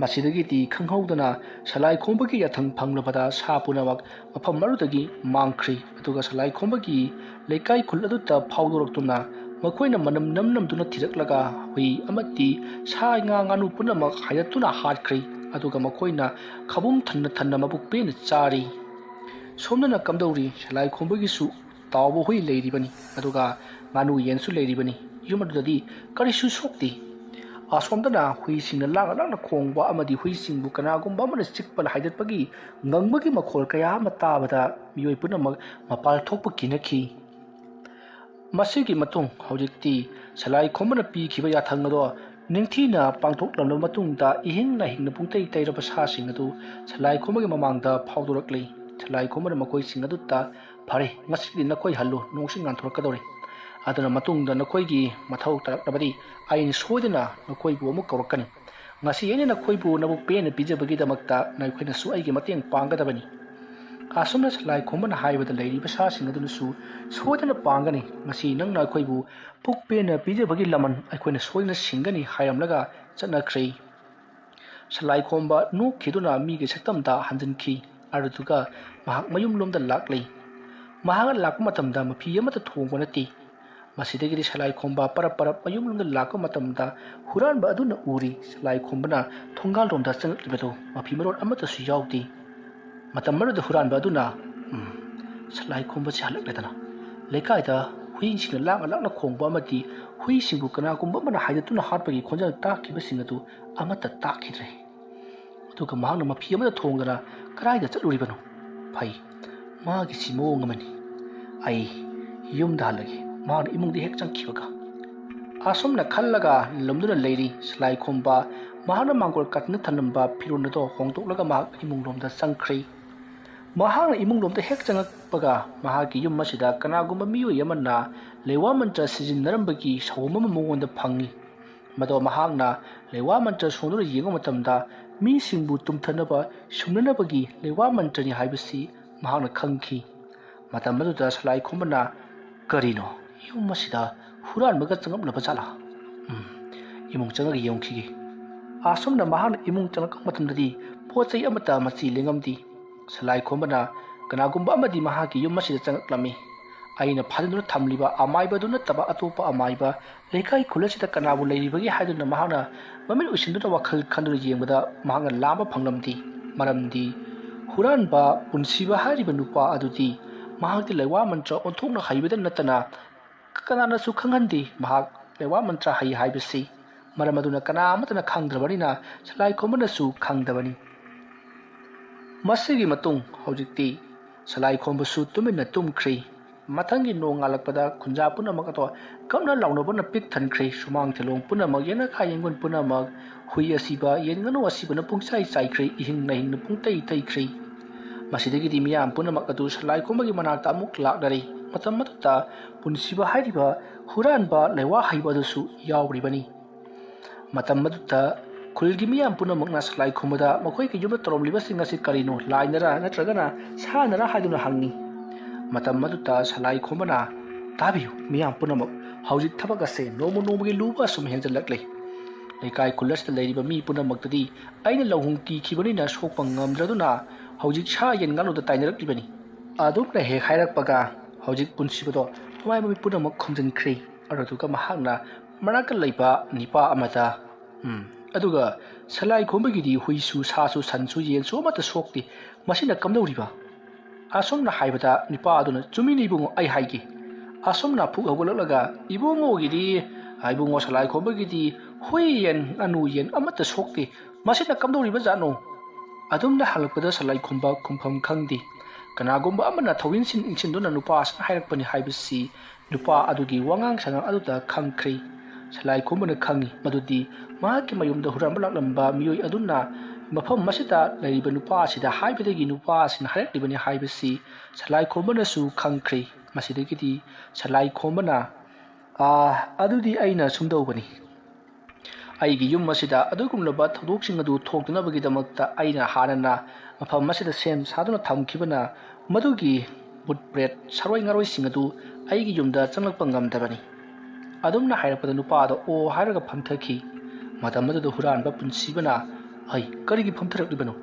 ꯃꯁꯤꯗꯒꯤꯗꯤ ꯈꯪꯍꯧꯗꯅ ꯁꯂꯥꯏ ꯈꯣꯝꯕꯒꯤ ꯌꯥꯊꯪ ꯐꯪꯂꯕꯗ ꯁꯥ ꯄꯨꯝꯅꯃꯛ ꯃꯐꯝ ꯑꯗꯨꯗꯒꯤ ꯃꯥꯡꯈ꯭ꯔꯤ꯫ ꯑꯗꯨꯒ ꯁꯂꯥꯏ ꯈꯣꯝꯕꯒꯤ ꯂꯩꯀꯥꯏ ꯈꯨꯜ ꯑꯗꯨꯗ ꯐꯥꯎꯗꯣꯔꯛꯇꯨꯅ ꯃꯈꯣꯏꯅ ꯃꯅꯝ ꯅꯝ ꯅꯝꯗꯨꯅ ꯊꯤꯔꯛꯂꯒ ꯍꯨꯏ ꯑꯃꯗꯤ ꯁꯥ ꯉꯥ ꯉꯥꯅꯨ ꯄꯨꯝꯅꯃꯛ ꯍꯥꯏꯗꯠꯇꯨꯅ ꯍꯥꯠꯈ꯭ꯔꯤ꯫ ꯑꯗꯨꯒ ꯃꯈꯣꯏꯅ ꯈꯕꯨꯝ ꯊꯟꯅ ꯊꯟꯅ ꯃꯕꯨꯛ ꯄꯦꯟꯅ ꯆꯥꯔꯤ꯫ ꯁꯣꯝꯗꯅ ꯀꯝꯗꯧꯔꯤ? ꯁꯂꯥꯏ ꯈꯣꯝꯕꯒꯤꯁꯨ ꯇꯥꯎꯕ ꯍꯨꯏ ꯂꯩꯔꯤꯕꯅꯤ, ꯑꯗꯨꯒ ꯉꯥꯅꯨ ꯌꯦꯟꯁꯨ ꯂꯩꯔꯤꯕꯅꯤ꯫ ꯌꯨꯝ ꯑꯗꯨꯗꯗꯤ ꯀꯔꯤꯁꯨ ꯁꯣꯛꯇꯦ꯫ ꯑꯁꯣꯝꯗꯅ ꯍꯨꯏꯁꯤꯡꯅ ꯂꯥꯡꯅ ꯂꯥꯡꯅ ꯈꯣꯡꯕ ꯑꯃꯗꯤ ꯍꯨꯏꯁꯤꯡꯕꯨ ꯀꯅꯥꯒꯨꯝꯕ ꯑꯃꯅ ꯆꯤꯛꯄ ꯍꯥꯏꯗꯠꯄꯒꯤ ꯉꯪꯕꯒꯤ ꯃꯈꯣꯜ ꯀꯌꯥ ꯑꯃ ꯇꯥꯕꯗ ꯃꯤꯑꯣꯏ ꯄꯨꯝꯅꯃꯛ ꯃꯄꯥꯜ ꯊꯣꯛꯄ ꯀꯤꯅꯈꯤ꯫ ꯃꯁꯤꯒꯤ ꯃꯇꯨꯡ ꯍꯧꯖꯤꯛꯇꯤ ꯁꯂꯥꯏ ꯈꯣꯝꯕꯅ ꯄꯤꯈꯤꯕ ꯌꯥꯊꯪ ꯑꯗꯣ ꯅꯤꯡꯊꯤꯅ ꯄꯥꯡꯊꯣꯛꯂꯝꯂꯕ ꯃꯇꯨꯡꯗ ꯏꯍꯤꯡ ꯅꯥꯍꯤꯡꯅ ꯄꯨꯡꯇꯩ ꯇꯩꯔꯕ ꯁꯥꯁꯤꯡ ꯑꯗꯨ ꯁꯂꯥꯏ ꯈꯣꯝꯕꯒꯤ ꯃꯃꯥꯡꯗ ꯐꯥꯎꯗꯣꯔꯛꯂꯤ꯫ ꯁꯂꯥꯏ ꯈꯣꯝꯕꯅ ꯃꯈꯣꯏꯁꯤꯡ ꯑꯗꯨꯗ, "ꯐꯔꯦ, ꯉꯁꯤꯗꯤ ꯅꯈꯣꯏ ꯍꯜꯂꯨ, ꯅꯣꯡꯁꯤ ꯉꯥꯟꯊꯣꯔꯛꯀꯗꯧꯔꯦ꯫ ꯑꯗꯨꯅ ꯃꯇꯨꯡꯗ ꯅꯈꯣꯏꯒꯤ ꯃꯊꯧ ꯇꯥꯔꯛꯂꯕꯗꯤ ꯑꯩꯅ ꯁꯣꯏꯗꯅ ꯅꯈꯣꯏꯕꯨ ꯑꯃꯨꯛ ꯀꯧꯔꯛꯀꯅꯤ꯫ ꯉꯁꯤ ꯑꯩꯅ ꯅꯈꯣꯏꯕꯨ ꯅꯕꯨꯛ ꯄꯦꯟꯅ ꯄꯤꯖꯕꯒꯤꯗꯃꯛꯇ ꯅꯈꯣꯏꯅꯁꯨ ꯑꯩꯒꯤ ꯃꯇꯦꯡ ꯄꯥꯡꯒꯗꯕꯅꯤ꯫" ꯑꯁꯨꯝꯅ ꯁꯂꯥꯏ ꯈꯣꯝꯕꯅ ꯍꯥꯏꯕꯗ ꯂꯩꯔꯤꯕ ꯁꯥꯁꯤꯡ ꯑꯗꯨꯅꯁꯨ ꯁꯣꯏꯗꯅ ꯄꯥꯡꯒꯅꯤ꯫ "ꯉꯁꯤ ꯅꯪꯅ ꯑꯩꯈꯣꯏꯕꯨ ꯄꯨꯛ ꯄꯦꯟꯅ ꯄꯤꯖꯕꯒꯤ ꯂꯃꯟ ꯑꯩꯈꯣꯏꯅ ꯁꯣꯏꯗꯅ ꯁꯤꯡꯒꯅꯤ" ꯍꯥꯏꯔꯝꯂꯒ ꯆꯠꯅꯈ꯭ꯔꯦ꯫ ꯁꯂꯥꯏ ꯈꯣꯝꯕ ꯅꯣꯛꯈꯤꯗꯨꯅ ꯃꯤꯒꯤ ꯁꯛꯇꯝꯗ ꯍꯟꯖꯤꯟꯈꯤ꯫ ꯑꯗꯨꯗꯨꯒ ꯃꯍꯥꯛ ꯃꯌꯨꯝꯂꯣꯝꯗ ꯂꯥꯛꯂꯤ꯫ ꯃꯍꯥꯛꯅ ꯂꯥꯛꯄ ꯃꯇꯝꯗ ꯃꯐꯤ ꯑꯃꯠꯇ ꯊꯣꯡꯕ ꯅꯠꯇꯦ꯫ ꯃꯁꯤꯗꯒꯤꯗꯤ ꯁꯂꯥꯏ ꯈꯣꯝꯕ ꯄꯔꯞ ꯄꯔꯞ ꯃꯌꯨꯝꯂꯣꯝꯗ ꯂꯥꯛꯄ ꯃꯇꯝꯗ ꯍꯨꯔꯥꯟꯕ ꯑꯗꯨꯅ ꯎꯔꯤ꯫ ꯁꯂꯥꯏ ꯈꯣꯝꯕꯅ ꯊꯣꯡꯒꯥꯜꯔꯣꯝꯗ ꯆꯪꯂꯛꯂꯤꯕꯗꯨ ꯃꯐꯤ ꯃꯔꯣꯟ ꯑꯃꯠꯇꯁꯨ ꯌꯥꯎꯗꯦ꯫ ꯃꯇꯝ ꯑꯗꯨꯗ ꯍꯨꯔꯥꯟꯕ ꯑꯗꯨꯅ, "ꯎꯝ, ꯁꯂꯥꯏ ꯈꯣꯝꯕꯁꯤ ꯍꯜꯂꯛꯂꯦꯗꯅ꯫ ꯂꯩꯀꯥꯏꯗ ꯍꯨꯏꯁꯤꯡꯅ ꯂꯥꯡꯅ ꯂꯥꯡꯅ ꯈꯣꯡꯕ ꯑꯃꯗꯤ ꯍꯨꯏꯁꯤꯡꯕꯨ ꯀꯅꯥꯒꯨꯝꯕ ꯑꯃꯅ ꯍꯥꯏꯗꯠꯇꯨꯅ ꯍꯥꯠꯄꯒꯤ ꯈꯣꯟꯖꯦꯜ ꯇꯥꯈꯤꯕꯁꯤꯡ ꯑꯗꯨ ꯑꯃꯠꯇ ꯇꯥꯈꯤꯗ꯭ꯔꯦ꯫ ꯑꯗꯨꯒ ꯃꯍꯥꯛꯅ ꯃꯐꯤ ꯑꯃꯗ ꯊꯣꯡꯗꯅ ꯀꯗꯥꯏꯗ ꯆꯠꯂꯨꯔꯤꯕꯅꯣ? ꯐꯩ, ꯃꯥꯒꯤꯁꯤ ꯃꯑꯣꯡ ꯑꯃꯅꯤ꯫ ꯑꯩ ꯌꯨꯝꯗ ꯍꯜꯂꯒꯦ, ꯃꯍꯥꯛꯅ ꯏꯃꯨꯡꯗ ꯍꯦꯛ ꯆꯪꯈꯤꯕꯒ꯫" ꯑꯁꯨꯝꯅ ꯈꯜꯂꯒ ꯂꯨꯝꯗꯨꯅ ꯂꯩꯔꯤ ꯁꯂꯥꯏꯈꯣꯝꯕ꯫ ꯃꯍꯥꯛꯅ ꯃꯥꯡꯒꯣꯜ ꯀꯥꯆꯤꯟꯗ ꯊꯝꯂꯝꯕ ꯐꯤꯔꯣꯜ ꯑꯗꯨ ꯍꯣꯡꯗꯣꯛꯂꯒ ꯃꯍꯥꯛ ꯏꯃꯨꯡꯂꯣꯝꯗ ꯆꯪꯈ꯭ꯔꯤ꯫ ꯃꯍꯥꯛꯅ ꯏꯃꯨꯡꯂꯣꯝꯗ ꯍꯦꯛ ꯆꯪꯉꯛꯄꯒ ꯃꯍꯥꯛꯀꯤ ꯌꯨꯝ ꯑꯁꯤꯗ ꯀꯅꯥꯒꯨꯝꯕ ꯃꯤꯑꯣꯏ ꯑꯃꯅ ꯂꯩꯋꯥ ꯃꯟꯇ꯭ꯔ ꯁꯤꯖꯤꯟꯅꯔꯝꯕꯒꯤ ꯁꯥꯎꯕ ꯑꯃ ꯃꯉꯣꯟꯗ ꯐꯪꯏ꯫ ꯃꯗꯣ ꯃꯍꯥꯛꯅ ꯂꯩꯋꯥ ꯃꯟꯇ꯭ꯔ ꯁꯣꯟꯗꯨꯅ ꯌꯦꯡꯕ ꯃꯇꯝꯗ ꯃꯤꯁꯤꯡꯕꯨ ꯇꯨꯝꯊꯅꯕ, ꯁꯨꯝꯅꯅꯕꯒꯤ ꯂꯩꯋꯥ ꯃꯟꯇ꯭ꯔꯅꯤ ꯍꯥꯏꯕꯁꯤ ꯃꯍꯥꯛꯅ ꯈꯪꯈꯤ꯫ ꯃꯇꯝ ꯑꯗꯨꯗ ꯁꯂꯥꯏꯈꯣꯝꯕꯅ, "ꯀꯔꯤꯅꯣ? ꯌꯨꯝ ꯑꯁꯤꯗ ꯍꯨꯔꯥꯟꯕꯒ ꯆꯪꯉꯛꯂꯕ ꯖꯥꯠꯂꯥ? ꯎꯝ, ꯏꯃꯨꯡ ꯆꯪꯉꯒ ꯌꯦꯡꯈꯤꯒꯦ꯫" ꯑꯁꯨꯝꯅ ꯃꯍꯥꯛꯅ ꯏꯃꯨꯡ ꯆꯪꯂꯛꯄ ꯃꯇꯝꯗꯗꯤ ꯄꯣꯠ ꯆꯩ ꯑꯃꯠꯇ ꯃꯆꯤ ꯂꯦꯡꯉꯝꯗꯦ꯫ ꯁꯂꯥꯏꯈꯣꯝꯕꯅ ꯀꯅꯥꯒꯨꯝꯕ ꯑꯃꯗꯤ ꯃꯍꯥꯛꯀꯤ ꯌꯨꯝ ꯑꯁꯤꯗ ꯆꯪꯂꯛꯂꯝꯃꯤ꯫ ꯑꯩꯅ ꯐꯥꯖꯤꯟꯗꯨꯅ ꯊꯝꯂꯤꯕ ꯑꯃꯥꯏꯕ ꯑꯗꯨ ꯅꯠꯇꯕ ꯑꯇꯣꯞꯄ ꯑꯃꯥꯏꯕ ꯂꯩꯀꯥꯏ ꯈꯨꯜ ꯑꯁꯤꯗ ꯀꯅꯥꯕꯨ ꯂꯩꯔꯤꯕꯒꯦ ꯍꯥꯏꯗꯨꯅ ꯃꯍꯥꯛꯅ ꯃꯃꯤꯠ ꯎꯏꯁꯤꯟꯗꯨꯅ ꯋꯥꯈꯜ ꯈꯟꯗꯨꯅ ꯌꯦꯡꯕꯗ ꯃꯍꯥꯛꯅ ꯂꯥꯝꯕ ꯐꯪꯂꯝꯗꯦ꯫ ꯃꯔꯝꯗꯤ ꯍꯨꯔꯥꯟꯕ ꯄꯨꯟꯁꯤꯕ ꯍꯥꯏꯔꯤꯕ ꯅꯨꯄꯥ ꯑꯗꯨꯗꯤ ꯃꯍꯥꯛꯇꯤ ꯂꯩꯋꯥ ꯃꯟꯇ꯭ꯔ ꯑꯣꯟꯊꯣꯛꯅ ꯍꯩꯕꯗ ꯅꯠꯇꯅ ꯀꯅꯥꯅꯁꯨ ꯈꯪꯍꯟꯗꯦ ꯃꯍꯥꯛ ꯂꯩꯋꯥ ꯃꯟꯇ꯭ꯔ ꯍꯩ ꯍꯥꯏꯕꯁꯤ꯫ ꯃꯔꯝ ꯑꯗꯨꯅ ꯀꯅꯥ ꯑꯃꯠꯇꯅ ꯈꯪꯗ꯭ꯔꯕꯅꯤꯅ ꯁꯂꯥꯏꯈꯣꯝꯕꯅꯁꯨ ꯈꯪꯗꯕꯅꯤ꯫ ꯃꯁꯤꯒꯤ ꯃꯇꯨꯡ ꯍꯧꯖꯤꯛꯇꯤ ꯁꯂꯥꯏꯈꯣꯝꯕꯁꯨ ꯇꯨꯃꯤꯟꯅ ꯇꯨꯝꯈ꯭ꯔꯤ꯫ ꯃꯊꯪꯒꯤ ꯅꯣꯡ ꯉꯥꯜꯂꯛꯄꯗ ꯈꯨꯟꯖꯥ ꯄꯨꯝꯅꯃꯛ ꯑꯗꯣ ꯀꯞꯅ ꯂꯥꯎꯅꯕꯅ ꯄꯤꯛ ꯊꯟꯈ꯭ꯔꯦ꯫ ꯁꯨꯃꯥꯡ ꯊꯤꯂꯣꯡ ꯄꯨꯝꯅꯃꯛ, ꯌꯦꯅꯈꯥ ꯌꯦꯡꯒꯣꯟ ꯄꯨꯝꯅꯃꯛ, ꯍꯨꯏ ꯑꯁꯤꯕ, ꯌꯦꯟ ꯉꯥꯅꯨ ꯑꯁꯤꯕꯅ ꯄꯨꯡꯆꯥꯏ ꯆꯥꯏꯈ꯭ꯔꯦ꯫ ꯏꯍꯤꯡ ꯅꯥꯍꯤꯡꯅ ꯄꯨꯡꯇꯩ ꯇꯩꯈ꯭ꯔꯦ꯫ ꯃꯁꯤꯗꯒꯤꯗꯤ ꯃꯤꯌꯥꯝ ꯄꯨꯝꯅꯃꯛ ꯑꯗꯨ ꯁꯂꯥꯏꯈꯣꯝꯕꯒꯤ ꯃꯅꯥꯛꯇ ꯑꯃꯨꯛ ꯂꯥꯛꯅꯔꯦ꯫ ꯃꯇꯝ ꯑꯗꯨꯗ ꯄꯨꯟꯁꯤꯕ ꯍꯥꯏꯔꯤꯕ ꯍꯨꯔꯥꯟꯕ ꯂꯩꯋꯥ ꯍꯩꯕ ꯑꯗꯨꯁꯨ ꯌꯥꯎꯔꯤꯕꯅꯤ꯫ ꯃꯇꯝ ꯑꯗꯨꯗ ꯈꯨꯜꯒꯤ ꯃꯤꯌꯥꯝ ꯄꯨꯝꯅꯃꯛꯅ ꯁꯂꯥꯏꯈꯣꯝꯕꯗ ꯃꯈꯣꯏꯒꯤ ꯌꯨꯝꯗ ꯇꯧꯔꯝꯂꯤꯕꯁꯤꯡ ꯑꯁꯤ ꯀꯔꯤꯅꯣ, ꯂꯥꯏꯅꯔ ꯅꯠꯇ꯭ꯔꯒꯅ ꯁꯥꯅꯔ ꯍꯥꯏꯗꯨꯅ ꯍꯪꯉꯤ꯫ ꯃꯇꯝ ꯑꯗꯨꯗ ꯁꯂꯥꯏꯈꯣꯝꯕꯅ, "ꯇꯥꯕꯤꯌꯨ ꯃꯤꯌꯥꯝ ꯄꯨꯝꯅꯃꯛ, ꯍꯧꯖꯤꯛ ꯊꯕꯛ ꯑꯁꯦ ꯅꯣꯡꯃ ꯅꯣꯡꯃꯒꯤ ꯂꯨꯕ ꯑꯁꯨꯝ ꯍꯦꯟꯖꯜꯂꯛꯂꯦ꯫ ꯂꯩꯀꯥꯏ ꯈꯨꯜ ꯑꯁꯤꯗ ꯂꯩꯔꯤꯕ ꯃꯤ ꯄꯨꯝꯅꯃꯛꯇꯗꯤ ꯑꯩꯅ ꯂꯧꯍꯨꯝ ꯀꯤꯈꯤꯕꯅꯤꯅ ꯁꯣꯛꯄ ꯉꯝꯗ꯭ꯔꯗꯨꯅ ꯍꯧꯖꯤꯛ ꯁꯥ ꯌꯦꯟ ꯉꯥꯅꯨꯗ ꯇꯥꯏꯅꯔꯛꯂꯤꯕꯅꯤ꯫" ꯑꯗꯨꯝꯅ ꯍꯦꯛ ꯍꯥꯏꯔꯛꯄꯒ ꯍꯧꯖꯤꯛ ꯄꯨꯟꯁꯤꯕꯗꯣ ꯃꯃꯥꯏ ꯃꯃꯤꯠ ꯄꯨꯝꯅꯃꯛ ꯈꯨꯝꯖꯤꯟꯈ꯭ꯔꯦ꯫ ꯑꯗꯨꯗꯨꯒ ꯃꯍꯥꯛꯅ ꯃꯅꯥꯛꯇ ꯂꯩꯕ ꯅꯤꯄꯥ ꯑꯃꯗ, "ꯎꯝ, ꯑꯗꯨꯒ ꯁꯂꯥꯏꯈꯣꯝꯕꯒꯤꯗꯤ ꯍꯨꯏꯁꯨ, ꯁꯥꯁꯨ, ꯁꯟꯁꯨ, ꯌꯦꯟꯁꯨ ꯑꯃꯠꯇ ꯁꯣꯛꯇꯦ꯫ ꯃꯁꯤꯅ ꯀꯝꯗꯧꯔꯤꯕ?" ꯑꯁꯨꯝꯅ ꯍꯥꯏꯕꯗ ꯅꯤꯄꯥ ꯑꯗꯨꯅ, "ꯆꯨꯝꯃꯤꯅꯤ ꯏꯕꯨꯡꯉꯣ, ꯑꯩ ꯍꯥꯏꯒꯦ꯫" ꯑꯁꯨꯝꯅ ꯐꯨꯛ ꯍꯧꯒꯠꯂꯛꯂꯒ, "ꯏꯕꯨꯡꯉꯣꯒꯤꯗꯤ, ꯏꯕꯨꯡꯉꯣ ꯁꯂꯥꯏꯈꯣꯝꯕꯒꯤꯗꯤ ꯍꯨꯏ, ꯌꯦꯟ, ꯉꯥꯅꯨ, ꯌꯦꯟ ꯑꯃꯠꯇ ꯁꯣꯛꯇꯦ꯫ ꯃꯁꯤꯅ ꯀꯝꯗꯧꯔꯤꯕ ꯖꯥꯠꯅꯣ?" ꯑꯗꯨꯝꯅ ꯍꯜꯂꯛꯄꯗ ꯁꯂꯥꯏꯈꯣꯝꯕ ꯈꯨꯝꯐꯝ ꯈꯪꯗꯦ꯫ ꯀꯅꯥꯒꯨꯝꯕ ꯑꯃꯅ ꯊꯧꯏꯟꯁꯤꯟ ꯏꯟꯁꯤꯟꯗꯨꯅ ꯅꯨꯄꯥꯁꯤꯅ ꯍꯥꯏꯔꯛꯄꯅꯤ ꯍꯥꯏꯕꯁꯤ ꯅꯨꯄꯥ ꯑꯗꯨꯒꯤ ꯋꯥꯉꯥꯡ ꯁꯉꯥꯡ ꯑꯗꯨꯗ ꯈꯪꯈ꯭ꯔꯦ꯫ ꯁꯂꯥꯏ ꯈꯣꯝꯕꯅ ꯈꯪꯏ ꯃꯗꯨꯗꯤ ꯃꯍꯥꯛꯀꯤ ꯃꯌꯨꯝꯗ ꯍꯨꯔꯥꯟꯕ ꯂꯥꯛꯂꯝꯕ ꯃꯤꯑꯣꯏ ꯑꯗꯨꯅ ꯃꯐꯝ ꯑꯁꯤꯗ ꯂꯩꯔꯤꯕ ꯅꯨꯄꯥ ꯑꯁꯤꯗ ꯍꯥꯏꯕꯗꯒꯤ ꯅꯨꯄꯥ ꯑꯁꯤꯅ ꯍꯥꯏꯔꯛꯂꯤꯕꯅꯤ ꯍꯥꯏꯕꯁꯤ ꯁꯂꯥꯏ ꯈꯣꯝꯕꯅꯁꯨ ꯈꯪꯈ꯭ꯔꯦ꯫ ꯃꯁꯤꯗꯒꯤꯗꯤ ꯁꯂꯥꯏ ꯈꯣꯝꯕꯅ, "ꯑꯥ, ꯑꯗꯨꯗꯤ ꯑꯩꯅ ꯁꯨꯝꯗꯧꯕꯅꯤ, ꯑꯩꯒꯤ ꯌꯨꯝ ꯑꯁꯤꯗ ꯑꯗꯨꯒꯨꯝꯂꯕ ꯊꯧꯗꯣꯛꯁꯤꯡ ꯑꯗꯨ ꯊꯣꯛꯇꯅꯕꯒꯤꯗꯃꯛꯇ ꯑꯩꯅ ꯍꯥꯟꯅꯅ ꯃꯐꯝ ꯑꯁꯤꯗ ꯁꯦꯝ ꯁꯥꯗꯨꯅ ꯊꯝꯈꯤꯕꯅ ꯃꯗꯨꯒꯤ ꯕꯨꯠ ꯄ꯭ꯔꯦꯠ ꯁꯔꯣꯏ ꯉꯥꯔꯣꯏꯁꯤꯡ ꯑꯗꯨ ꯑꯩꯒꯤ ꯌꯨꯝꯗ ꯆꯪꯂꯛꯄ ꯉꯝꯗꯕꯅꯤ"꯫ ꯑꯗꯨꯝꯅ ꯍꯥꯏꯔꯛꯄꯗ ꯅꯨꯄꯥꯗꯣ ꯑꯣ ꯍꯥꯏꯔꯒ ꯐꯝꯊꯈꯤ꯫ ꯃꯇꯝ ꯑꯗꯨꯗ ꯍꯨꯔꯥꯟꯕ ꯄꯨꯟꯁꯤꯕꯅ, "ꯍꯩ, ꯀꯔꯤꯒꯤ ꯐꯝꯊꯔꯛꯂꯤꯕꯅꯣ?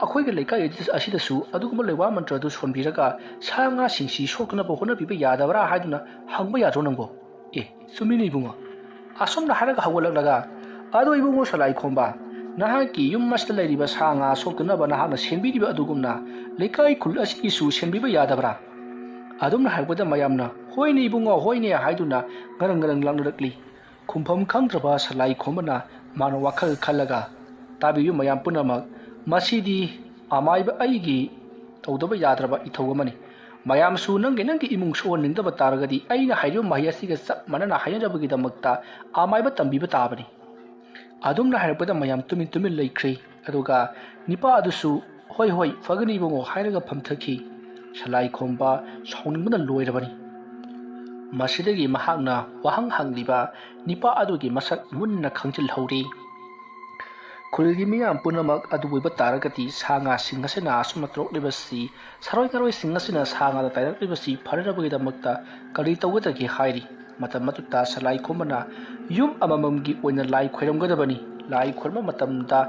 ꯑꯩꯈꯣꯏꯒꯤ ꯂꯩꯀꯥꯏ ꯑꯁꯤꯗꯁꯨ ꯑꯗꯨꯒꯨꯝꯕ ꯂꯩꯋꯥ ꯃꯟꯇ꯭ꯔ ꯑꯗꯨ ꯁꯣꯟꯕꯤꯔꯒ ꯁꯥ ꯉꯥꯁꯤꯡꯁꯤ ꯁꯣꯛꯇꯅꯕ ꯍꯣꯠꯅꯕꯤꯕ ꯌꯥꯗꯕ꯭ꯔꯥ ꯍꯥꯏꯗꯨꯅ ꯍꯪꯕ ꯌꯥꯗ꯭ꯔꯣ ꯅꯪꯕꯣ?" "ꯑꯦ, ꯆꯨꯝꯃꯤꯅꯦ ꯏꯕꯨꯡꯉꯣ꯫ ꯑꯁꯣꯝꯅ ꯍꯥꯏꯔꯒ ꯍꯧꯒꯠꯂꯛꯂꯒ, ꯑꯗꯣ ꯏꯕꯨꯡꯉꯣ ꯁꯂꯥꯏ ꯈꯣꯝꯕ, ꯅꯍꯥꯛꯀꯤ ꯌꯨꯝ ꯑꯁꯤꯗ ꯂꯩꯔꯤꯕ ꯁꯥ ꯉꯥ ꯁꯣꯛꯇꯅꯕ ꯅꯍꯥꯛꯅ ꯁꯦꯝꯕꯤꯔꯤꯕ ꯑꯗꯨꯒꯨꯝꯅ ꯂꯩꯀꯥꯏ ꯈꯨꯜ ꯑꯁꯤꯒꯤꯁꯨ ꯁꯦꯝꯕꯤꯕ ꯌꯥꯗꯕ꯭ꯔꯥ?" ꯑꯗꯨꯝꯅ ꯍꯥꯏꯔꯛꯄꯗ ꯃꯌꯥꯝꯅ, "ꯍꯣꯏꯅꯦ ꯏꯕꯨꯡꯉꯣ, ꯍꯣꯏꯅꯦ" ꯍꯥꯏꯗꯨꯅ ꯉꯔꯪ ꯉꯔꯪ ꯂꯥꯎꯅꯔꯛꯂꯤ꯫ ꯈꯨꯝꯐꯝ ꯈꯪꯗ꯭ꯔꯕ ꯁꯂꯥꯏ ꯈꯣꯝꯕꯅ ꯃꯥꯅ ꯋꯥꯈꯜ ꯈꯜꯂꯒ, "ꯇꯥꯕꯤꯌꯨ ꯃꯌꯥꯝ ꯄꯨꯝꯅꯃꯛ, ꯃꯁꯤꯗꯤ ꯑꯃꯥꯏꯕ ꯑꯩꯒꯤ ꯇꯧꯗꯕ ꯌꯥꯗ꯭ꯔꯕ ꯏꯊꯧ ꯑꯃꯅꯤ꯫ ꯃꯌꯥꯝꯁꯨ ꯅꯪꯒꯤ ꯅꯪꯒꯤ ꯏꯃꯨꯡ ꯁꯣꯛꯍꯟꯅꯤꯡꯗꯕ ꯇꯥꯔꯒꯗꯤ ꯑꯩꯅ ꯍꯥꯏꯔꯤꯕ ꯃꯍꯩ ꯑꯁꯤꯒ ꯆꯞ ꯃꯥꯟꯅꯅ ꯍꯥꯏꯅꯅꯕꯒꯤꯗꯃꯛꯇ ꯑꯃꯥꯏꯕ ꯇꯝꯕꯤꯕ ꯇꯥꯕꯅꯤ"꯫ ꯑꯗꯨꯝꯅ ꯍꯥꯏꯔꯛꯄꯗ ꯃꯌꯥꯝ ꯇꯨꯃꯤꯟ ꯇꯨꯃꯤꯟ ꯂꯩꯈ꯭ꯔꯦ꯫ ꯑꯗꯨꯒ ꯅꯤꯄꯥ ꯑꯗꯨꯁꯨ, "ꯍꯣꯏ, ꯍꯣꯏ, ꯐꯒꯅꯤ ꯏꯕꯨꯡꯉꯣ" ꯍꯥꯏꯔꯒ ꯐꯝꯊꯈꯤ꯫ ꯁꯂꯥꯏ ꯈꯣꯝꯕ ꯁꯥꯎꯅꯤꯡꯕꯅ ꯂꯣꯏꯔꯕꯅꯤ꯫ ꯃꯁꯤꯗꯒꯤ ꯃꯍꯥꯛꯅ ꯋꯥꯍꯪ ꯍꯪꯂꯤꯕ ꯅꯤꯄꯥ ꯑꯗꯨꯒꯤ ꯃꯁꯛ ꯃꯨꯟꯅ ꯈꯪꯖꯤꯜꯍꯧꯔꯤ꯫ ꯈꯨꯜꯒꯤ ꯃꯤꯌꯥꯝ ꯄꯨꯝꯅꯃꯛ ꯑꯗꯨ ꯑꯣꯏꯕ ꯇꯥꯔꯒꯗꯤ ꯁꯥ ꯉꯥꯁꯤꯡ ꯑꯁꯤꯅ ꯑꯁꯨꯝꯅ ꯇꯧꯔꯛꯂꯤꯕꯁꯤ, ꯁꯔꯣꯏ ꯉꯔꯣꯏꯁꯤꯡ ꯑꯁꯤꯅ ꯁꯥ ꯉꯥꯗ ꯇꯥꯏꯔꯛꯂꯤꯕꯁꯤ ꯐꯅꯅꯕꯒꯤꯗꯃꯛꯇ ꯀꯔꯤ ꯇꯧꯒꯗꯒꯦ ꯍꯥꯏꯔꯤ꯫ ꯃꯇꯝ ꯑꯗꯨꯗ ꯁꯂꯥꯏ ꯈꯣꯝꯕꯅ ꯌꯨꯝ ꯑꯃꯃꯝꯒꯤ ꯑꯣꯏꯅ ꯂꯥꯏ ꯈꯣꯏꯔꯝꯒꯗꯕꯅꯤ꯫ ꯂꯥꯏ ꯈꯣꯏꯔꯝꯕ ꯃꯇꯝꯗ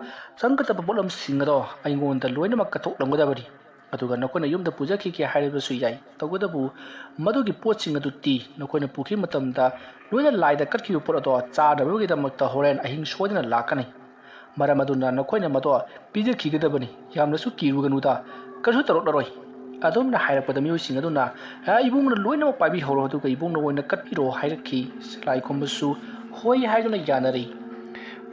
ꯆꯪꯒꯗꯕ ꯄꯣꯠꯂꯝꯁꯤꯡ ꯑꯗꯣ ꯑꯩꯉꯣꯟꯗ ꯂꯣꯏꯅꯃꯛ ꯀꯠꯊꯣꯛꯂꯝꯒꯗꯕꯅꯤ꯫ ꯑꯗꯨꯒ ꯅꯈꯣꯏꯅ ꯌꯨꯝꯗ ꯄꯨꯖꯈꯤꯒꯦ ꯍꯥꯏꯔꯕꯁꯨ ꯌꯥꯏ, ꯇꯧꯕꯇꯕꯨ ꯃꯗꯨꯒꯤ ꯄꯣꯠꯁꯤꯡ ꯑꯗꯨꯗꯤ ꯅꯈꯣꯏꯅ ꯄꯨꯈꯤꯕ ꯃꯇꯝꯗ ꯂꯣꯏꯅ ꯂꯥꯏꯗ ꯀꯠꯈꯤꯕ ꯄꯣꯠ ꯑꯗꯣ ꯆꯥꯅꯕꯒꯤꯗꯃꯛꯇ ꯍꯣꯔꯦꯟ ꯑꯍꯤꯡ ꯁꯣꯏꯗꯅ ꯂꯥꯛꯀꯅꯤ꯫ ꯃꯔꯝ ꯑꯗꯨꯅ ꯅꯈꯣꯏꯅ ꯃꯗꯣ ꯄꯤꯖꯈꯤꯒꯗꯕꯅꯤ꯫ ꯌꯥꯝꯅꯁꯨ ꯀꯤꯔꯨꯒꯅꯨꯗ, ꯀꯔꯤꯁꯨ ꯇꯧꯔꯛꯂꯔꯣꯏ꯫ ꯑꯗꯨꯝꯅ ꯍꯥꯏꯔꯛꯄꯗ ꯃꯤꯑꯣꯏꯁꯤꯡ ꯑꯗꯨꯅ, "ꯑ, ꯏꯕꯨꯡꯅ ꯂꯣꯏꯅꯃꯛ ꯄꯥꯏꯕꯤꯍꯧꯔꯣ, ꯑꯗꯨꯒ ꯏꯕꯨꯡꯅ ꯑꯣꯏꯅ ꯀꯠꯄꯤꯔꯣ" ꯍꯥꯏꯔꯛꯈꯤ꯫ ꯁꯂꯥꯏ ꯈꯣꯝꯕꯁꯨ ꯍꯣꯏ ꯍꯥꯏꯗꯨꯅ ꯌꯥꯅꯔꯤ꯫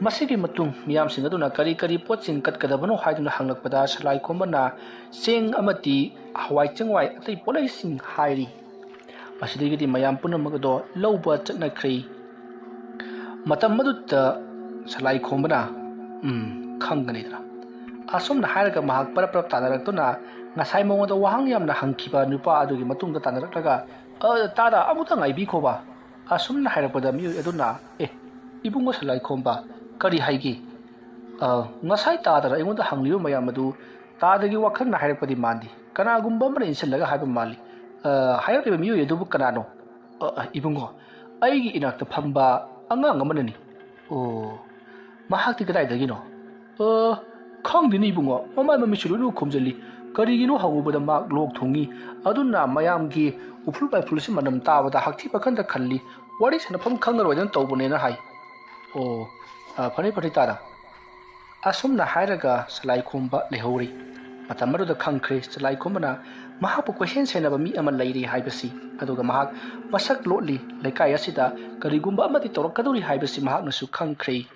ꯃꯁꯤꯒꯤ ꯃꯇꯨꯡ ꯃꯤꯌꯥꯝꯁꯤꯡ ꯑꯗꯨꯅ ꯀꯔꯤ ꯀꯔꯤ ꯄꯣꯠꯁꯤꯡ ꯀꯠꯀꯗꯕꯅꯣ ꯍꯥꯏꯗꯨꯅ ꯍꯪꯂꯛꯄꯗ ꯁꯂꯥꯏ ꯈꯣꯝꯕꯅ ꯆꯦꯡ ꯑꯃꯗꯤ ꯍꯋꯥꯏ ꯆꯦꯡꯋꯥꯏ ꯑꯇꯩ ꯄꯣꯠꯂꯩꯁꯤꯡ ꯍꯥꯏꯔꯤ꯫ ꯃꯁꯤꯗꯒꯤꯗꯤ ꯃꯌꯥꯝ ꯄꯨꯝꯅꯃꯛ ꯑꯗꯣ ꯂꯧꯕ ꯆꯠꯅꯈ꯭ꯔꯦ꯫ ꯃꯇꯝ ꯑꯗꯨꯗ ꯁꯂꯥꯏ ꯈꯣꯝꯕꯅ, "ꯎꯝ, ꯈꯪꯒꯅꯤꯗꯅ," ꯑꯁꯨꯝꯅ ꯍꯥꯏꯔꯒ ꯃꯍꯥꯛ ꯄꯔꯞ ꯄꯔꯞ ꯇꯥꯟꯅꯔꯛꯇꯨꯅ ꯉꯁꯥꯏ ꯃꯉꯣꯟꯗ ꯋꯥꯍꯪ ꯌꯥꯝꯅ ꯍꯪꯈꯤꯕ ꯅꯨꯄꯥ ꯑꯗꯨꯒꯤ ꯃꯇꯨꯡꯗ ꯇꯥꯟꯅꯔꯛꯂꯒ, "ꯑ, ꯇꯥꯗ, ꯑꯃꯨꯛꯇ ꯉꯥꯏꯕꯤꯈꯣꯕ," ꯑꯁꯨꯝꯅ ꯍꯥꯏꯔꯛꯄꯗ ꯃꯤꯑꯣꯏ ꯑꯗꯨꯅ, "ꯑꯦ, ꯏꯕꯨꯡꯉꯣ ꯁꯂꯥꯏ ꯈꯣꯝꯕ, ꯀꯔꯤ ꯍꯥꯏꯒꯦ? ꯑ, ꯉꯁꯥꯏ ꯇꯥꯗꯅ ꯑꯩꯉꯣꯟꯗ ꯍꯪꯂꯤꯕ ꯃꯌꯥꯝ ꯑꯗꯨ ꯇꯥꯗꯒꯤ ꯋꯥꯈꯜꯅ ꯍꯥꯏꯔꯛꯄꯗꯤ ꯃꯥꯟꯗꯦ꯫ ꯀꯅꯥꯒꯨꯝꯕ ꯑꯃꯅ ꯏꯟꯁꯤꯜꯂꯒ ꯍꯥꯏꯕ ꯃꯥꯜꯂꯤ꯫ ꯑ, ꯍꯥꯏꯔꯛꯂꯤꯕ ꯃꯤꯑꯣꯏ ꯑꯗꯨꯕꯨ ꯀꯅꯥꯅꯣ?" "ꯑ, ꯑ, ꯏꯕꯨꯡꯉꯣ, ꯑꯩꯒꯤ ꯏꯅꯥꯛꯇ ꯐꯝꯕ ꯑꯉꯥꯡ ꯑꯃꯅꯅꯤ꯫" "ꯑꯣ, ꯃꯍꯥꯛꯇꯤ ꯀꯗꯥꯏꯗꯒꯤꯅꯣ?" "ꯑ, ꯈꯪꯗꯦꯅꯦ ꯏꯕꯨꯡꯉꯣ, ꯃꯃꯥꯏ ꯃꯃꯤꯠꯁꯨ ꯂꯣꯏꯅꯃꯛ ꯈꯨꯝꯖꯤꯜꯂꯤ꯫ ꯀꯔꯤꯒꯤꯅꯣ ꯍꯪꯉꯨꯕꯗ ꯃꯍꯥꯛ ꯂꯣꯛ ꯊꯨꯡꯉꯤ꯫ ꯑꯗꯨꯅ ꯃꯌꯥꯝꯒꯤ ꯎꯐꯨꯜ ꯄꯥꯏꯐꯨꯜꯁꯤ ꯃꯅꯝ ꯇꯥꯕꯗ ꯍꯛꯊꯤ ꯄꯥꯈꯟꯗ ꯈꯜꯂꯤ꯫ ꯋꯥꯔꯤ ꯁꯥꯟꯅꯐꯝ ꯈꯪꯉꯔꯣꯏꯗꯅ ꯇꯧꯕꯅꯦꯅ ꯍꯥꯏ꯫" "ꯑꯣ, ꯑ, ꯐꯔꯦ ꯐꯔꯦ ꯇꯥꯗ꯫" ꯑꯁꯨꯝꯅ ꯍꯥꯏꯔꯒ ꯁꯂꯥꯏ ꯈꯣꯝꯕ ꯂꯩꯍꯧꯔꯤ꯫ ꯃꯇꯝ ꯑꯗꯨꯗ ꯈꯪꯈ꯭ꯔꯦ ꯁꯂꯥꯏ ꯈꯣꯝꯕꯅ ꯃꯍꯥꯛꯄꯨ ꯀꯣꯏꯁꯦꯟ ꯁꯦꯟꯅꯕ ꯃꯤ ꯑꯃ ꯂꯩꯔꯤ ꯍꯥꯏꯕꯁꯤ, ꯑꯗꯨꯒ ꯃꯍꯥꯛ ꯃꯁꯛ ꯂꯣꯠꯂꯤ, ꯂꯩꯀꯥꯏ ꯑꯁꯤꯗ ꯀꯔꯤꯒꯨꯝꯕ ꯑꯃꯗꯤ ꯇꯧꯔꯛꯀꯗꯧꯔꯤ ꯍꯥꯏꯕꯁꯤ ꯃꯍꯥꯛꯅꯁꯨ ꯈꯪꯈ꯭ꯔꯦ꯫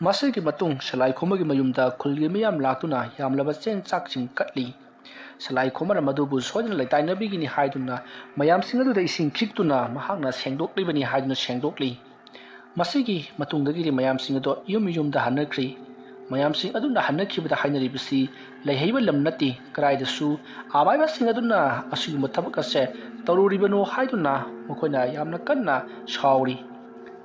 ꯃꯁꯤꯒꯤ ꯃꯇꯨꯡ ꯁꯂꯥꯏ ꯈꯣꯝꯕꯒꯤ ꯃꯌꯨꯝꯗ ꯈꯨꯜꯒꯤ ꯃꯤꯌꯥꯝ ꯂꯥꯛꯇꯨꯅ ꯌꯥꯝꯂꯕ ꯆꯦꯡ ꯆꯥꯛꯁꯤꯡ ꯀꯠꯂꯤ꯫ ꯁꯂꯥꯏ ꯈꯣꯝꯕꯅ ꯃꯗꯨꯕꯨ ꯁꯣꯏꯗꯅ ꯂꯩꯇꯥꯏꯅꯕꯤꯒꯅꯤ ꯍꯥꯏꯗꯨꯅ ꯃꯌꯥꯝꯁꯤꯡ ꯑꯗꯨꯗ ꯏꯁꯤꯡ ꯈꯤꯛꯇꯨꯅ ꯃꯍꯥꯛꯅ ꯁꯦꯡꯗꯣꯛꯂꯤꯕꯅꯤ ꯍꯥꯏꯗꯨꯅ ꯁꯦꯡꯗꯣꯛꯂꯤ꯫ ꯃꯁꯤꯒꯤ ꯃꯇꯨꯡꯗꯒꯤꯗꯤ ꯃꯌꯥꯝꯁꯤꯡ ꯑꯗꯨ ꯌꯨꯝ ꯌꯨꯝꯗ ꯍꯟꯅꯈ꯭ꯔꯤ꯫ ꯃꯌꯥꯝꯁꯤꯡ ꯑꯗꯨꯅ ꯍꯟꯅꯈꯤꯕꯗ ꯍꯥꯏꯅꯔꯤꯕꯁꯤ ꯂꯩꯍꯩꯕ ꯂꯝ ꯅꯠꯇꯦ, ꯀꯗꯥꯏꯗꯁꯨ ꯑꯃꯥꯏꯕꯁꯤꯡ ꯑꯗꯨꯅ ꯑꯁꯤꯒꯨꯝꯕ ꯊꯕꯛ ꯑꯁꯦ ꯇꯧꯔꯨꯔꯤꯕꯅꯣ ꯍꯥꯏꯗꯨꯅ ꯃꯈꯣꯏꯅ ꯌꯥꯝꯅ ꯀꯟꯅ ꯁꯥꯎꯔꯤ꯫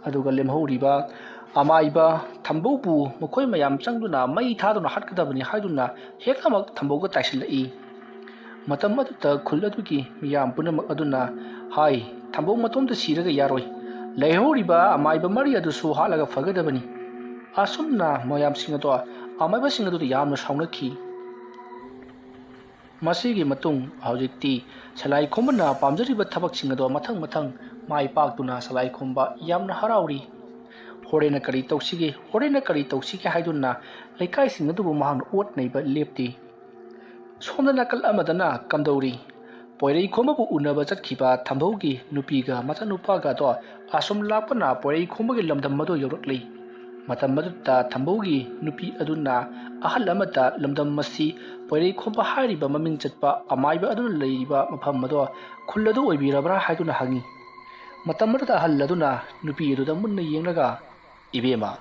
ꯑꯗꯨꯒ ꯂꯦꯝꯍꯧꯔꯤꯕ ꯑꯃꯥꯏꯕ ꯊꯝꯕꯧꯕꯨ ꯃꯈꯣꯏ ꯃꯌꯥꯝ ꯆꯪꯗꯨꯅ ꯃꯩ ꯊꯥꯗꯨꯅ ꯍꯥꯠꯀꯗꯕꯅꯤ ꯍꯥꯏꯗꯨꯅ ꯍꯦꯛꯇꯃꯛ ꯊꯝꯕꯧꯒ ꯇꯥꯏꯁꯤꯜꯂꯛꯏ꯫ ꯃꯇꯝ ꯑꯗꯨꯗ ꯈꯨꯜ ꯑꯗꯨꯒꯤ ꯃꯤꯌꯥꯝ ꯄꯨꯝꯅꯃꯛ ꯑꯗꯨꯅ ꯍꯥꯏ, "ꯊꯝꯕꯧ ꯃꯇꯣꯝꯇ ꯁꯤꯔꯒ ꯌꯥꯔꯣꯏ, ꯂꯩꯍꯧꯔꯤꯕ ꯑꯃꯥꯏꯕ ꯃꯔꯤ ꯑꯗꯨꯁꯨ ꯍꯥꯠꯂꯒ ꯐꯒꯗꯕꯅꯤ꯫" ꯑꯁꯨꯝꯅ ꯃꯌꯥꯝꯁꯤꯡ ꯑꯗꯣ, ꯑꯃꯥꯏꯕꯁꯤꯡ ꯑꯗꯨꯗ ꯌꯥꯝꯅ ꯁꯥꯎꯅꯈꯤ꯫ ꯃꯁꯤꯒꯤ ꯃꯇꯨꯡ ꯍꯧꯖꯤꯛꯇꯤ ꯁꯂꯥꯏ ꯈꯣꯝꯕꯅ ꯄꯥꯝꯖꯔꯤꯕ ꯊꯕꯛꯁꯤꯡ ꯑꯗꯣ ꯃꯊꯪ ꯃꯊꯪ ꯃꯥꯏ ꯄꯥꯛꯇꯨꯅ ꯁꯂꯥꯏ ꯈꯣꯝꯕ ꯌꯥꯝꯅ ꯍꯔꯥꯎꯔꯤ꯫ ꯍꯣꯔꯦꯟꯅ ꯀꯔꯤ ꯇꯧꯁꯤꯒꯦ, ꯍꯣꯔꯦꯟꯅ ꯀꯔꯤ ꯇꯧꯁꯤꯒꯦ ꯍꯥꯏꯗꯨꯅ ꯂꯩꯀꯥꯏꯁꯤꯡ ꯑꯗꯨꯕꯨ ꯃꯍꯥꯛꯅ ꯑꯣꯠ ꯅꯩꯕ ꯂꯦꯞꯇꯦ꯫ ꯁꯣꯝꯗ ꯅꯥꯀꯜ ꯑꯃꯗꯅ ꯀꯝꯗꯧꯔꯤ? ꯄꯣꯏꯔꯩ ꯈꯣꯝꯕꯕꯨ ꯎꯅꯕ ꯆꯠꯈꯤꯕ ꯊꯝꯕꯧꯒꯤ ꯅꯨꯄꯤꯒ ꯃꯆꯥꯅꯨꯄꯥꯒꯗꯣ ꯑꯁꯨꯝ ꯂꯥꯛꯄꯅ ꯄꯣꯏꯔꯩ ꯈꯣꯝꯕꯒꯤ ꯂꯝꯗꯝ ꯑꯗꯨ ꯌꯧꯔꯛꯂꯤ꯫ ꯃꯇꯝ ꯑꯗꯨꯗ ꯊꯝꯕꯧꯒꯤ ꯅꯨꯄꯤ ꯑꯗꯨꯅ ꯑꯍꯜ ꯑꯃꯗ ꯂꯝꯗꯝ ꯑꯁꯤ ꯄꯣꯏꯔꯩ ꯈꯣꯝꯕ ꯍꯥꯏꯔꯤꯕ ꯃꯃꯤꯡ ꯆꯠꯄ ꯑꯃꯥꯏꯕ ꯑꯗꯨꯅ ꯂꯩꯔꯤꯕ ꯃꯐꯝ ꯑꯗꯣ ꯈꯨꯜ ꯑꯗꯨ ꯑꯣꯏꯕꯤꯔꯕ꯭ꯔꯥ ꯍꯥꯏꯗꯨꯅ ꯍꯪꯉꯤ꯫ ꯃꯇꯝ ꯑꯗꯨꯗ ꯑꯍꯜ ꯑꯗꯨꯅ ꯅꯨꯄꯤ ꯑꯗꯨꯗ ꯃꯨꯟꯅ ꯌꯦꯡꯂꯒ, "ꯏꯕꯦꯝꯃ,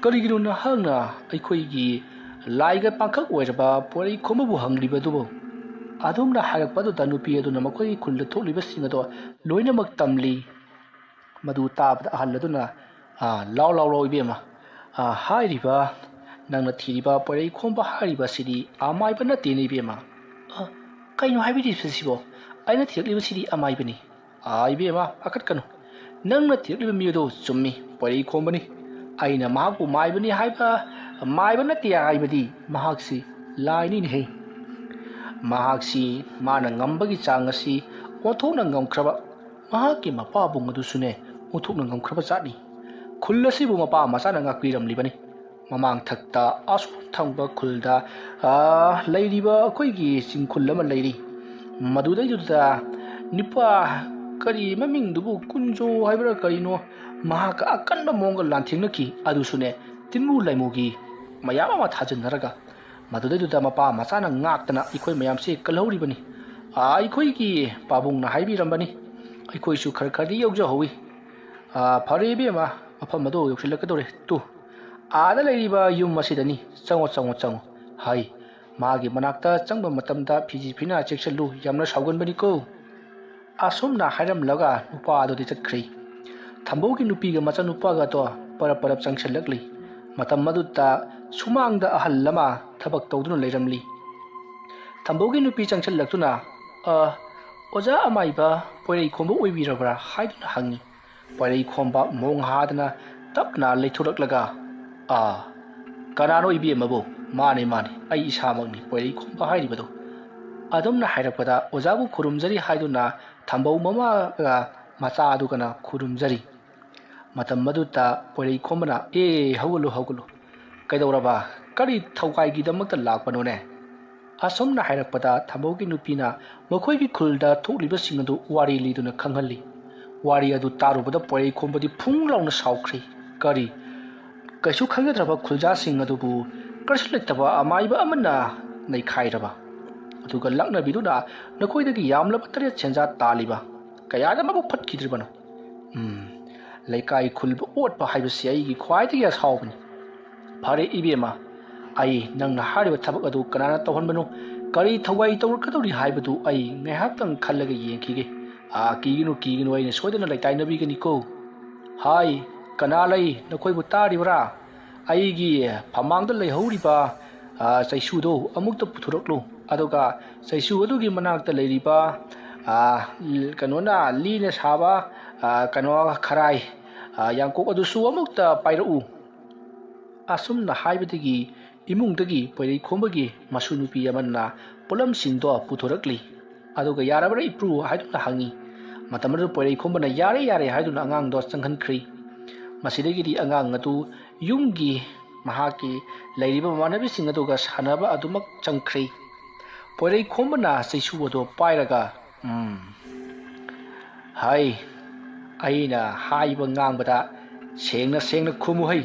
ꯀꯔꯤꯒꯤꯅꯣ ꯅꯍꯥꯛꯅ ꯑꯩꯈꯣꯏꯒꯤ ꯂꯥꯏꯒ ꯄꯥꯡꯈꯛ ꯑꯣꯏꯔꯕ ꯄꯣꯏꯔꯩ ꯈꯣꯝꯕꯕꯨ ꯍꯪꯂꯤꯕꯗꯨꯕꯨ?" ꯑꯗꯨꯝꯅ ꯍꯥꯏꯔꯛꯄ ꯑꯗꯨꯗ ꯅꯨꯄꯤ ꯑꯗꯨꯅ ꯃꯈꯣꯏꯒꯤ ꯈꯨꯜꯗ ꯊꯣꯛꯂꯤꯕꯁꯤꯡ ꯑꯗꯣ ꯂꯣꯏꯅꯃꯛ ꯇꯝꯂꯤ꯫ ꯃꯗꯨ ꯇꯥꯕꯗ ꯑꯍꯜ ꯑꯗꯨꯅ, "ꯑꯥ, ꯂꯥꯎ, ꯂꯥꯎ, ꯂꯥꯎ, ꯏꯕꯦꯝꯃ꯫ ꯑꯥ, ꯍꯥꯏꯔꯤꯕ, ꯅꯪꯅ ꯊꯤꯔꯤꯕ ꯄꯣꯏꯔꯩ ꯈꯣꯝꯕ ꯍꯥꯏꯔꯤꯕꯁꯤꯗꯤ ꯑꯃꯥꯏꯕ ꯅꯠꯇꯦꯅꯦ, ꯏꯕꯦꯝꯃ꯫" "ꯑ, ꯀꯩꯅꯣ ꯍꯥꯏꯕꯤꯔꯤꯕꯁꯤꯕꯣ? ꯑꯩꯅ ꯊꯤꯔꯛꯂꯤꯕꯁꯤꯗꯤ ꯑꯃꯥꯏꯕꯅꯤ꯫" "ꯑꯥ, ꯏꯕꯦꯝꯃ, ꯄꯥꯈꯠꯀꯅꯨ꯫ ꯅꯪꯅ ꯊꯤꯔꯛꯂꯤꯕ ꯃꯤ ꯑꯗꯨ ꯆꯨꯝꯃꯤ, ꯄꯣꯏꯔꯩ ꯈꯣꯝꯕꯅꯤ꯫ ꯑꯩꯅ ꯃꯍꯥꯛꯄꯨ ꯃꯥꯏꯕꯅꯤ ꯍꯥꯏꯕ, ꯃꯥꯏꯕ ꯅꯠꯇꯦ ꯍꯥꯏꯕꯗꯤ ꯃꯍꯥꯛꯁꯤ ꯂꯥꯏꯅꯤꯅꯦꯍꯦ꯫ ꯃꯍꯥꯛꯁꯤ ꯃꯥꯅ ꯉꯝꯕꯒꯤ ꯆꯥꯡ ꯑꯁꯤ ꯑꯣꯟꯊꯣꯛꯅ ꯉꯝꯈ꯭ꯔꯕ, ꯃꯍꯥꯛꯀꯤ ꯃꯄꯥꯕꯨꯡ ꯑꯗꯨꯁꯨꯅꯦ ꯑꯣꯟꯊꯣꯛꯅ ꯉꯝꯈ꯭ꯔꯕ ꯖꯥꯠꯅꯤ꯫ ꯈꯨꯜ ꯑꯁꯤꯕꯨ ꯃꯄꯥ ꯃꯆꯥꯅ ꯉꯥꯛꯄꯤꯔꯝꯂꯤꯕꯅꯤ꯫ ꯃꯃꯥꯡ ꯊꯛꯇ ꯑꯁꯣꯝ ꯊꯪꯕ ꯈꯨꯜꯗ, ꯑꯥ, ꯂꯩꯔꯤꯕ ꯑꯩꯈꯣꯏꯒꯤ ꯆꯤꯡꯈꯨꯜ ꯑꯃ ꯂꯩꯔꯤ꯫ ꯃꯗꯨꯗꯩꯗꯨꯗ ꯅꯨꯄꯥ, ꯀꯔꯤ ꯃꯃꯤꯡꯗꯨꯕꯨ, ꯀꯨꯟꯖꯣ ꯍꯥꯏꯕ꯭ꯔꯥ ꯀꯔꯤꯅꯣ, ꯃꯍꯥꯛꯀ ꯑꯀꯟꯕ ꯃꯑꯣꯡꯒ ꯂꯥꯟꯊꯦꯡꯅꯈꯤ꯫ ꯑꯗꯨꯁꯨꯅꯦ, ꯇꯤꯟꯃꯨ ꯂꯩꯃꯨꯒꯤ ꯃꯌꯥꯝ ꯑꯃ ꯊꯥꯖꯤꯟꯅꯔꯒ ꯃꯗꯨꯗꯩꯗꯨꯗ ꯃꯄꯥ ꯃꯆꯥꯅ ꯉꯥꯛꯇꯅ ꯑꯩꯈꯣꯏ ꯃꯌꯥꯝꯁꯦ ꯀꯜꯍꯧꯔꯤꯕꯅꯤ꯫ ꯑꯥ, ꯑꯩꯈꯣꯏꯒꯤ ꯄꯥꯕꯨꯡꯅ ꯍꯥꯏꯕꯤꯔꯝꯕꯅꯤ, ꯑꯩꯈꯣꯏꯁꯨ ꯈꯔ ꯈꯔꯗꯤ ꯌꯥꯎꯖꯍꯧꯋꯤ꯫ ꯑꯥ, ꯐꯔꯦ ꯏꯕꯦꯝꯃ, ꯃꯐꯝ ꯑꯗꯨ ꯌꯧꯁꯤꯜꯂꯛꯀꯗꯧꯔꯦ꯫ ꯇꯨ, ꯑꯥꯗ ꯂꯩꯔꯤꯕ ꯌꯨꯝ ꯑꯁꯤꯗꯅꯤ꯫ ꯆꯪꯉꯣ, ꯆꯪꯉꯣ, ꯆꯪꯉꯣ꯫ ꯍꯥꯏ, ꯃꯥꯒꯤ ꯃꯅꯥꯛꯇ ꯆꯪꯕ ꯃꯇꯝꯗ ꯐꯤꯖꯤ ꯐꯤꯅꯥ ꯆꯦꯛꯁꯤꯜꯂꯨ, ꯌꯥꯝꯅ ꯁꯥꯎꯒꯟꯕꯅꯤꯀꯣ꯫" ꯑꯁꯨꯝꯅ ꯍꯥꯏꯔꯝꯂꯒ ꯅꯨꯄꯥ ꯑꯗꯨꯗꯤ ꯆꯠꯈ꯭ꯔꯦ꯫ ꯊꯝꯕꯧꯒꯤ ꯅꯨꯄꯤꯒ ꯃꯆꯥꯅꯨꯄꯥꯒꯗꯣ ꯄꯔꯞ ꯄꯔꯞ ꯆꯪꯁꯤꯜꯂꯛꯂꯤ꯫ ꯃꯇꯝ ꯑꯗꯨꯗ ꯁꯨꯃꯥꯡꯗ ꯑꯍꯜ ꯑꯃ ꯊꯕꯛ ꯇꯧꯗꯨꯅ ꯂꯩꯔꯝꯂꯤ꯫ ꯊꯝꯕꯧꯒꯤ ꯅꯨꯄꯤ ꯆꯪꯁꯤꯜꯂꯛꯇꯨꯅ, "ꯑ, ꯑꯣꯖꯥ ꯑꯃꯥꯏꯕ ꯄꯣꯏꯔꯩ ꯈꯣꯝꯕ ꯑꯣꯏꯕꯤꯔꯕ꯭ꯔꯥ?" ꯍꯥꯏꯗꯨꯅ ꯍꯪꯉꯤ꯫ ꯄꯣꯏꯔꯩ ꯈꯣꯝꯕ ꯃꯣꯡ ꯍꯥꯗꯅ ꯇꯞꯅ ꯂꯩꯊꯣꯔꯛꯂꯒ, "ꯑꯥ, ꯀꯅꯥꯅꯣ ꯏꯕꯦꯝꯃꯕꯨ?" "ꯃꯥꯅꯦ, ꯃꯥꯅꯦ, ꯑꯩ ꯏꯁꯥꯃꯛꯅꯤ ꯄꯣꯏꯔꯩ ꯈꯣꯝꯕ ꯍꯥꯏꯔꯤꯕꯗꯣ꯫" ꯑꯗꯨꯝꯅ ꯍꯥꯏꯔꯛꯄꯗ ꯑꯣꯖꯥꯕꯨ ꯈꯨꯔꯨꯝꯖꯔꯤ ꯍꯥꯏꯗꯨꯅ ꯊꯝꯕꯧ ꯃꯃꯥꯒ ꯃꯆꯥ ꯑꯗꯨꯒꯅ ꯈꯨꯔꯨꯝꯖꯔꯤ꯫ ꯃꯇꯝ ꯑꯗꯨꯗ ꯄꯣꯏꯔꯩ ꯈꯣꯝꯕꯅ, "ꯑꯦ, ꯍꯧꯒꯠꯂꯨ, ꯍꯧꯒꯠꯂꯨ꯫ ꯀꯩꯗꯧꯔꯕ? ꯀꯔꯤ ꯊꯧꯒꯥꯏꯒꯤꯗꯃꯛꯇ ꯂꯥꯛꯄꯅꯣꯅꯦ?" ꯑꯁꯨꯝꯅ ꯍꯥꯏꯔꯛꯄꯗ ꯊꯝꯕꯧꯒꯤ ꯅꯨꯄꯤꯅ ꯃꯈꯣꯏꯒꯤ ꯈꯨꯜꯗ ꯊꯣꯛꯂꯤꯕꯁꯤꯡ ꯑꯗꯨ ꯋꯥꯔꯤ ꯂꯤꯗꯨꯅ ꯈꯪꯍꯜꯂꯤ꯫ ꯋꯥꯔꯤ ꯑꯗꯨ ꯇꯥꯔꯨꯕꯗ ꯄꯣꯏꯔꯩ ꯈꯣꯝꯕꯗꯤ ꯐꯨꯡ ꯂꯥꯎꯅ ꯁꯥꯎꯈ꯭ꯔꯦ꯫ ꯀꯔꯤ? ꯀꯩꯁꯨ ꯈꯪꯖꯗ꯭ꯔꯕ ꯈꯨꯜꯖꯥꯁꯤꯡ ꯑꯗꯨꯕꯨ ꯀꯔꯤꯁꯨ ꯂꯩꯇꯕ ꯑꯃꯥꯏꯕ ꯑꯃꯅ ꯅꯩꯈꯥꯏꯔꯕ? ꯑꯗꯨꯒ ꯂꯛꯅꯕꯤꯗꯨꯅ ꯅꯈꯣꯏꯗꯒꯤ ꯌꯥꯝꯂꯕ ꯇꯔꯦꯠ ꯁꯦꯟꯖꯥ ꯇꯥꯜꯂꯤꯕ ꯀꯌꯥꯗ ꯃꯕꯨꯛ ꯐꯠꯈꯤꯗ꯭ꯔꯤꯕꯅꯣ? ꯎꯝ, ꯂꯩꯀꯥꯏ ꯈꯨꯜꯕ ꯑꯣꯠꯄ ꯍꯥꯏꯕꯁꯤ ꯑꯩꯒꯤ ꯈ꯭ꯋꯥꯏꯗꯒꯤ ꯑꯁꯥꯎꯕꯅꯤ꯫ ꯐꯔꯦ ꯏꯕꯦꯝꯃ, ꯑꯩ ꯅꯪꯅ ꯍꯥꯏꯔꯤꯕ ꯊꯕꯛ ꯑꯗꯨ ꯀꯅꯥꯅ ꯇꯧꯍꯟꯕꯅꯣ, ꯀꯔꯤ ꯊꯧꯋꯥꯏ ꯇꯧꯔꯛꯀꯗꯧꯔꯤ ꯍꯥꯏꯕꯗꯨ ꯑꯩ ꯉꯥꯏꯍꯥꯛꯇꯪ ꯈꯜꯂꯒ ꯌꯦꯡꯈꯤꯒꯦ꯫ ꯑꯥ, ꯀꯤꯒꯅꯨ, ꯀꯤꯒꯅꯨ, ꯑꯩꯅ ꯁꯣꯏꯗꯅ ꯂꯩꯇꯥꯏꯅꯕꯤꯒꯅꯤꯀꯣ꯫ ꯍꯥꯏ, ꯀꯅꯥ ꯂꯩ? ꯅꯈꯣꯏꯕꯨ ꯇꯥꯔꯤꯕꯔꯥ? ꯑꯩꯒꯤ ꯐꯃꯥꯡꯗ ꯂꯩꯍꯧꯔꯤꯕ, ꯑꯥ, ꯆꯩꯁꯨꯗꯣ ꯑꯃꯨꯛꯇ ꯄꯨꯊꯣꯔꯛꯂꯨ꯫ ꯑꯗꯨꯒ ꯆꯩꯁꯨ ꯑꯗꯨꯒꯤ ꯃꯅꯥꯛꯇ ꯂꯩꯔꯤꯕ, ꯑꯥ, ꯀꯩꯅꯣꯅ ꯂꯤꯅ ꯁꯥꯕ, ꯑꯥ, ꯀꯩꯅꯣ ꯈꯔꯥꯏ, ꯑꯥ, ꯌꯥꯡꯀꯣꯛ ꯑꯗꯨꯁꯨ ꯑꯃꯨꯛꯇ ꯄꯥꯏꯔꯛꯎ꯫ ꯑꯁꯨꯝꯅ ꯍꯥꯏꯕꯗꯒꯤ ꯏꯃꯨꯡꯗꯒꯤ ꯄꯣꯏꯔꯩꯈꯣꯝꯕꯒꯤ ꯃꯁꯨ ꯅꯨꯄꯤ ꯑꯃꯅ ꯄꯣꯠꯂꯝꯁꯤꯡꯗꯣ ꯄꯨꯊꯣꯔꯛꯂꯤ꯫ ꯑꯗꯨꯒ "ꯌꯥꯔꯕ꯭ꯔꯥ ꯏꯄ꯭ꯔꯨ?" ꯍꯥꯏꯗꯨꯅ ꯍꯪꯉꯤ꯫ ꯃꯇꯝ ꯑꯗꯨꯗ ꯄꯣꯏꯔꯩꯈꯣꯝꯕꯅ "ꯌꯥꯔꯦ, ꯌꯥꯔꯦ" ꯍꯥꯏꯗꯨꯅ ꯑꯉꯥꯡꯗꯣ ꯆꯪꯍꯟꯈ꯭ꯔꯤ꯫ ꯃꯁꯤꯗꯒꯤꯗꯤ ꯑꯉꯥꯡ ꯑꯗꯨ ꯌꯨꯝꯒꯤ ꯃꯍꯥꯛꯀꯤ ꯂꯩꯔꯤꯕ ꯃꯃꯥꯟꯅꯕꯤꯁꯤꯡ ꯑꯗꯨꯒ ꯁꯥꯟꯅꯕ ꯑꯗꯨꯃꯛ ꯆꯪꯈ꯭ꯔꯤ꯫ ꯄꯣꯏꯔꯩꯈꯣꯝꯕꯅ ꯆꯩꯁꯨ ꯑꯗꯨ ꯄꯥꯏꯔꯒ, "ꯎꯝ, ꯍꯥꯏ, ꯑꯩꯅ ꯍꯥꯏꯕ ꯉꯥꯡꯕꯗ ꯁꯦꯡꯅ ꯁꯦꯡꯅ ꯈꯨꯝꯃꯨ ꯍꯩ,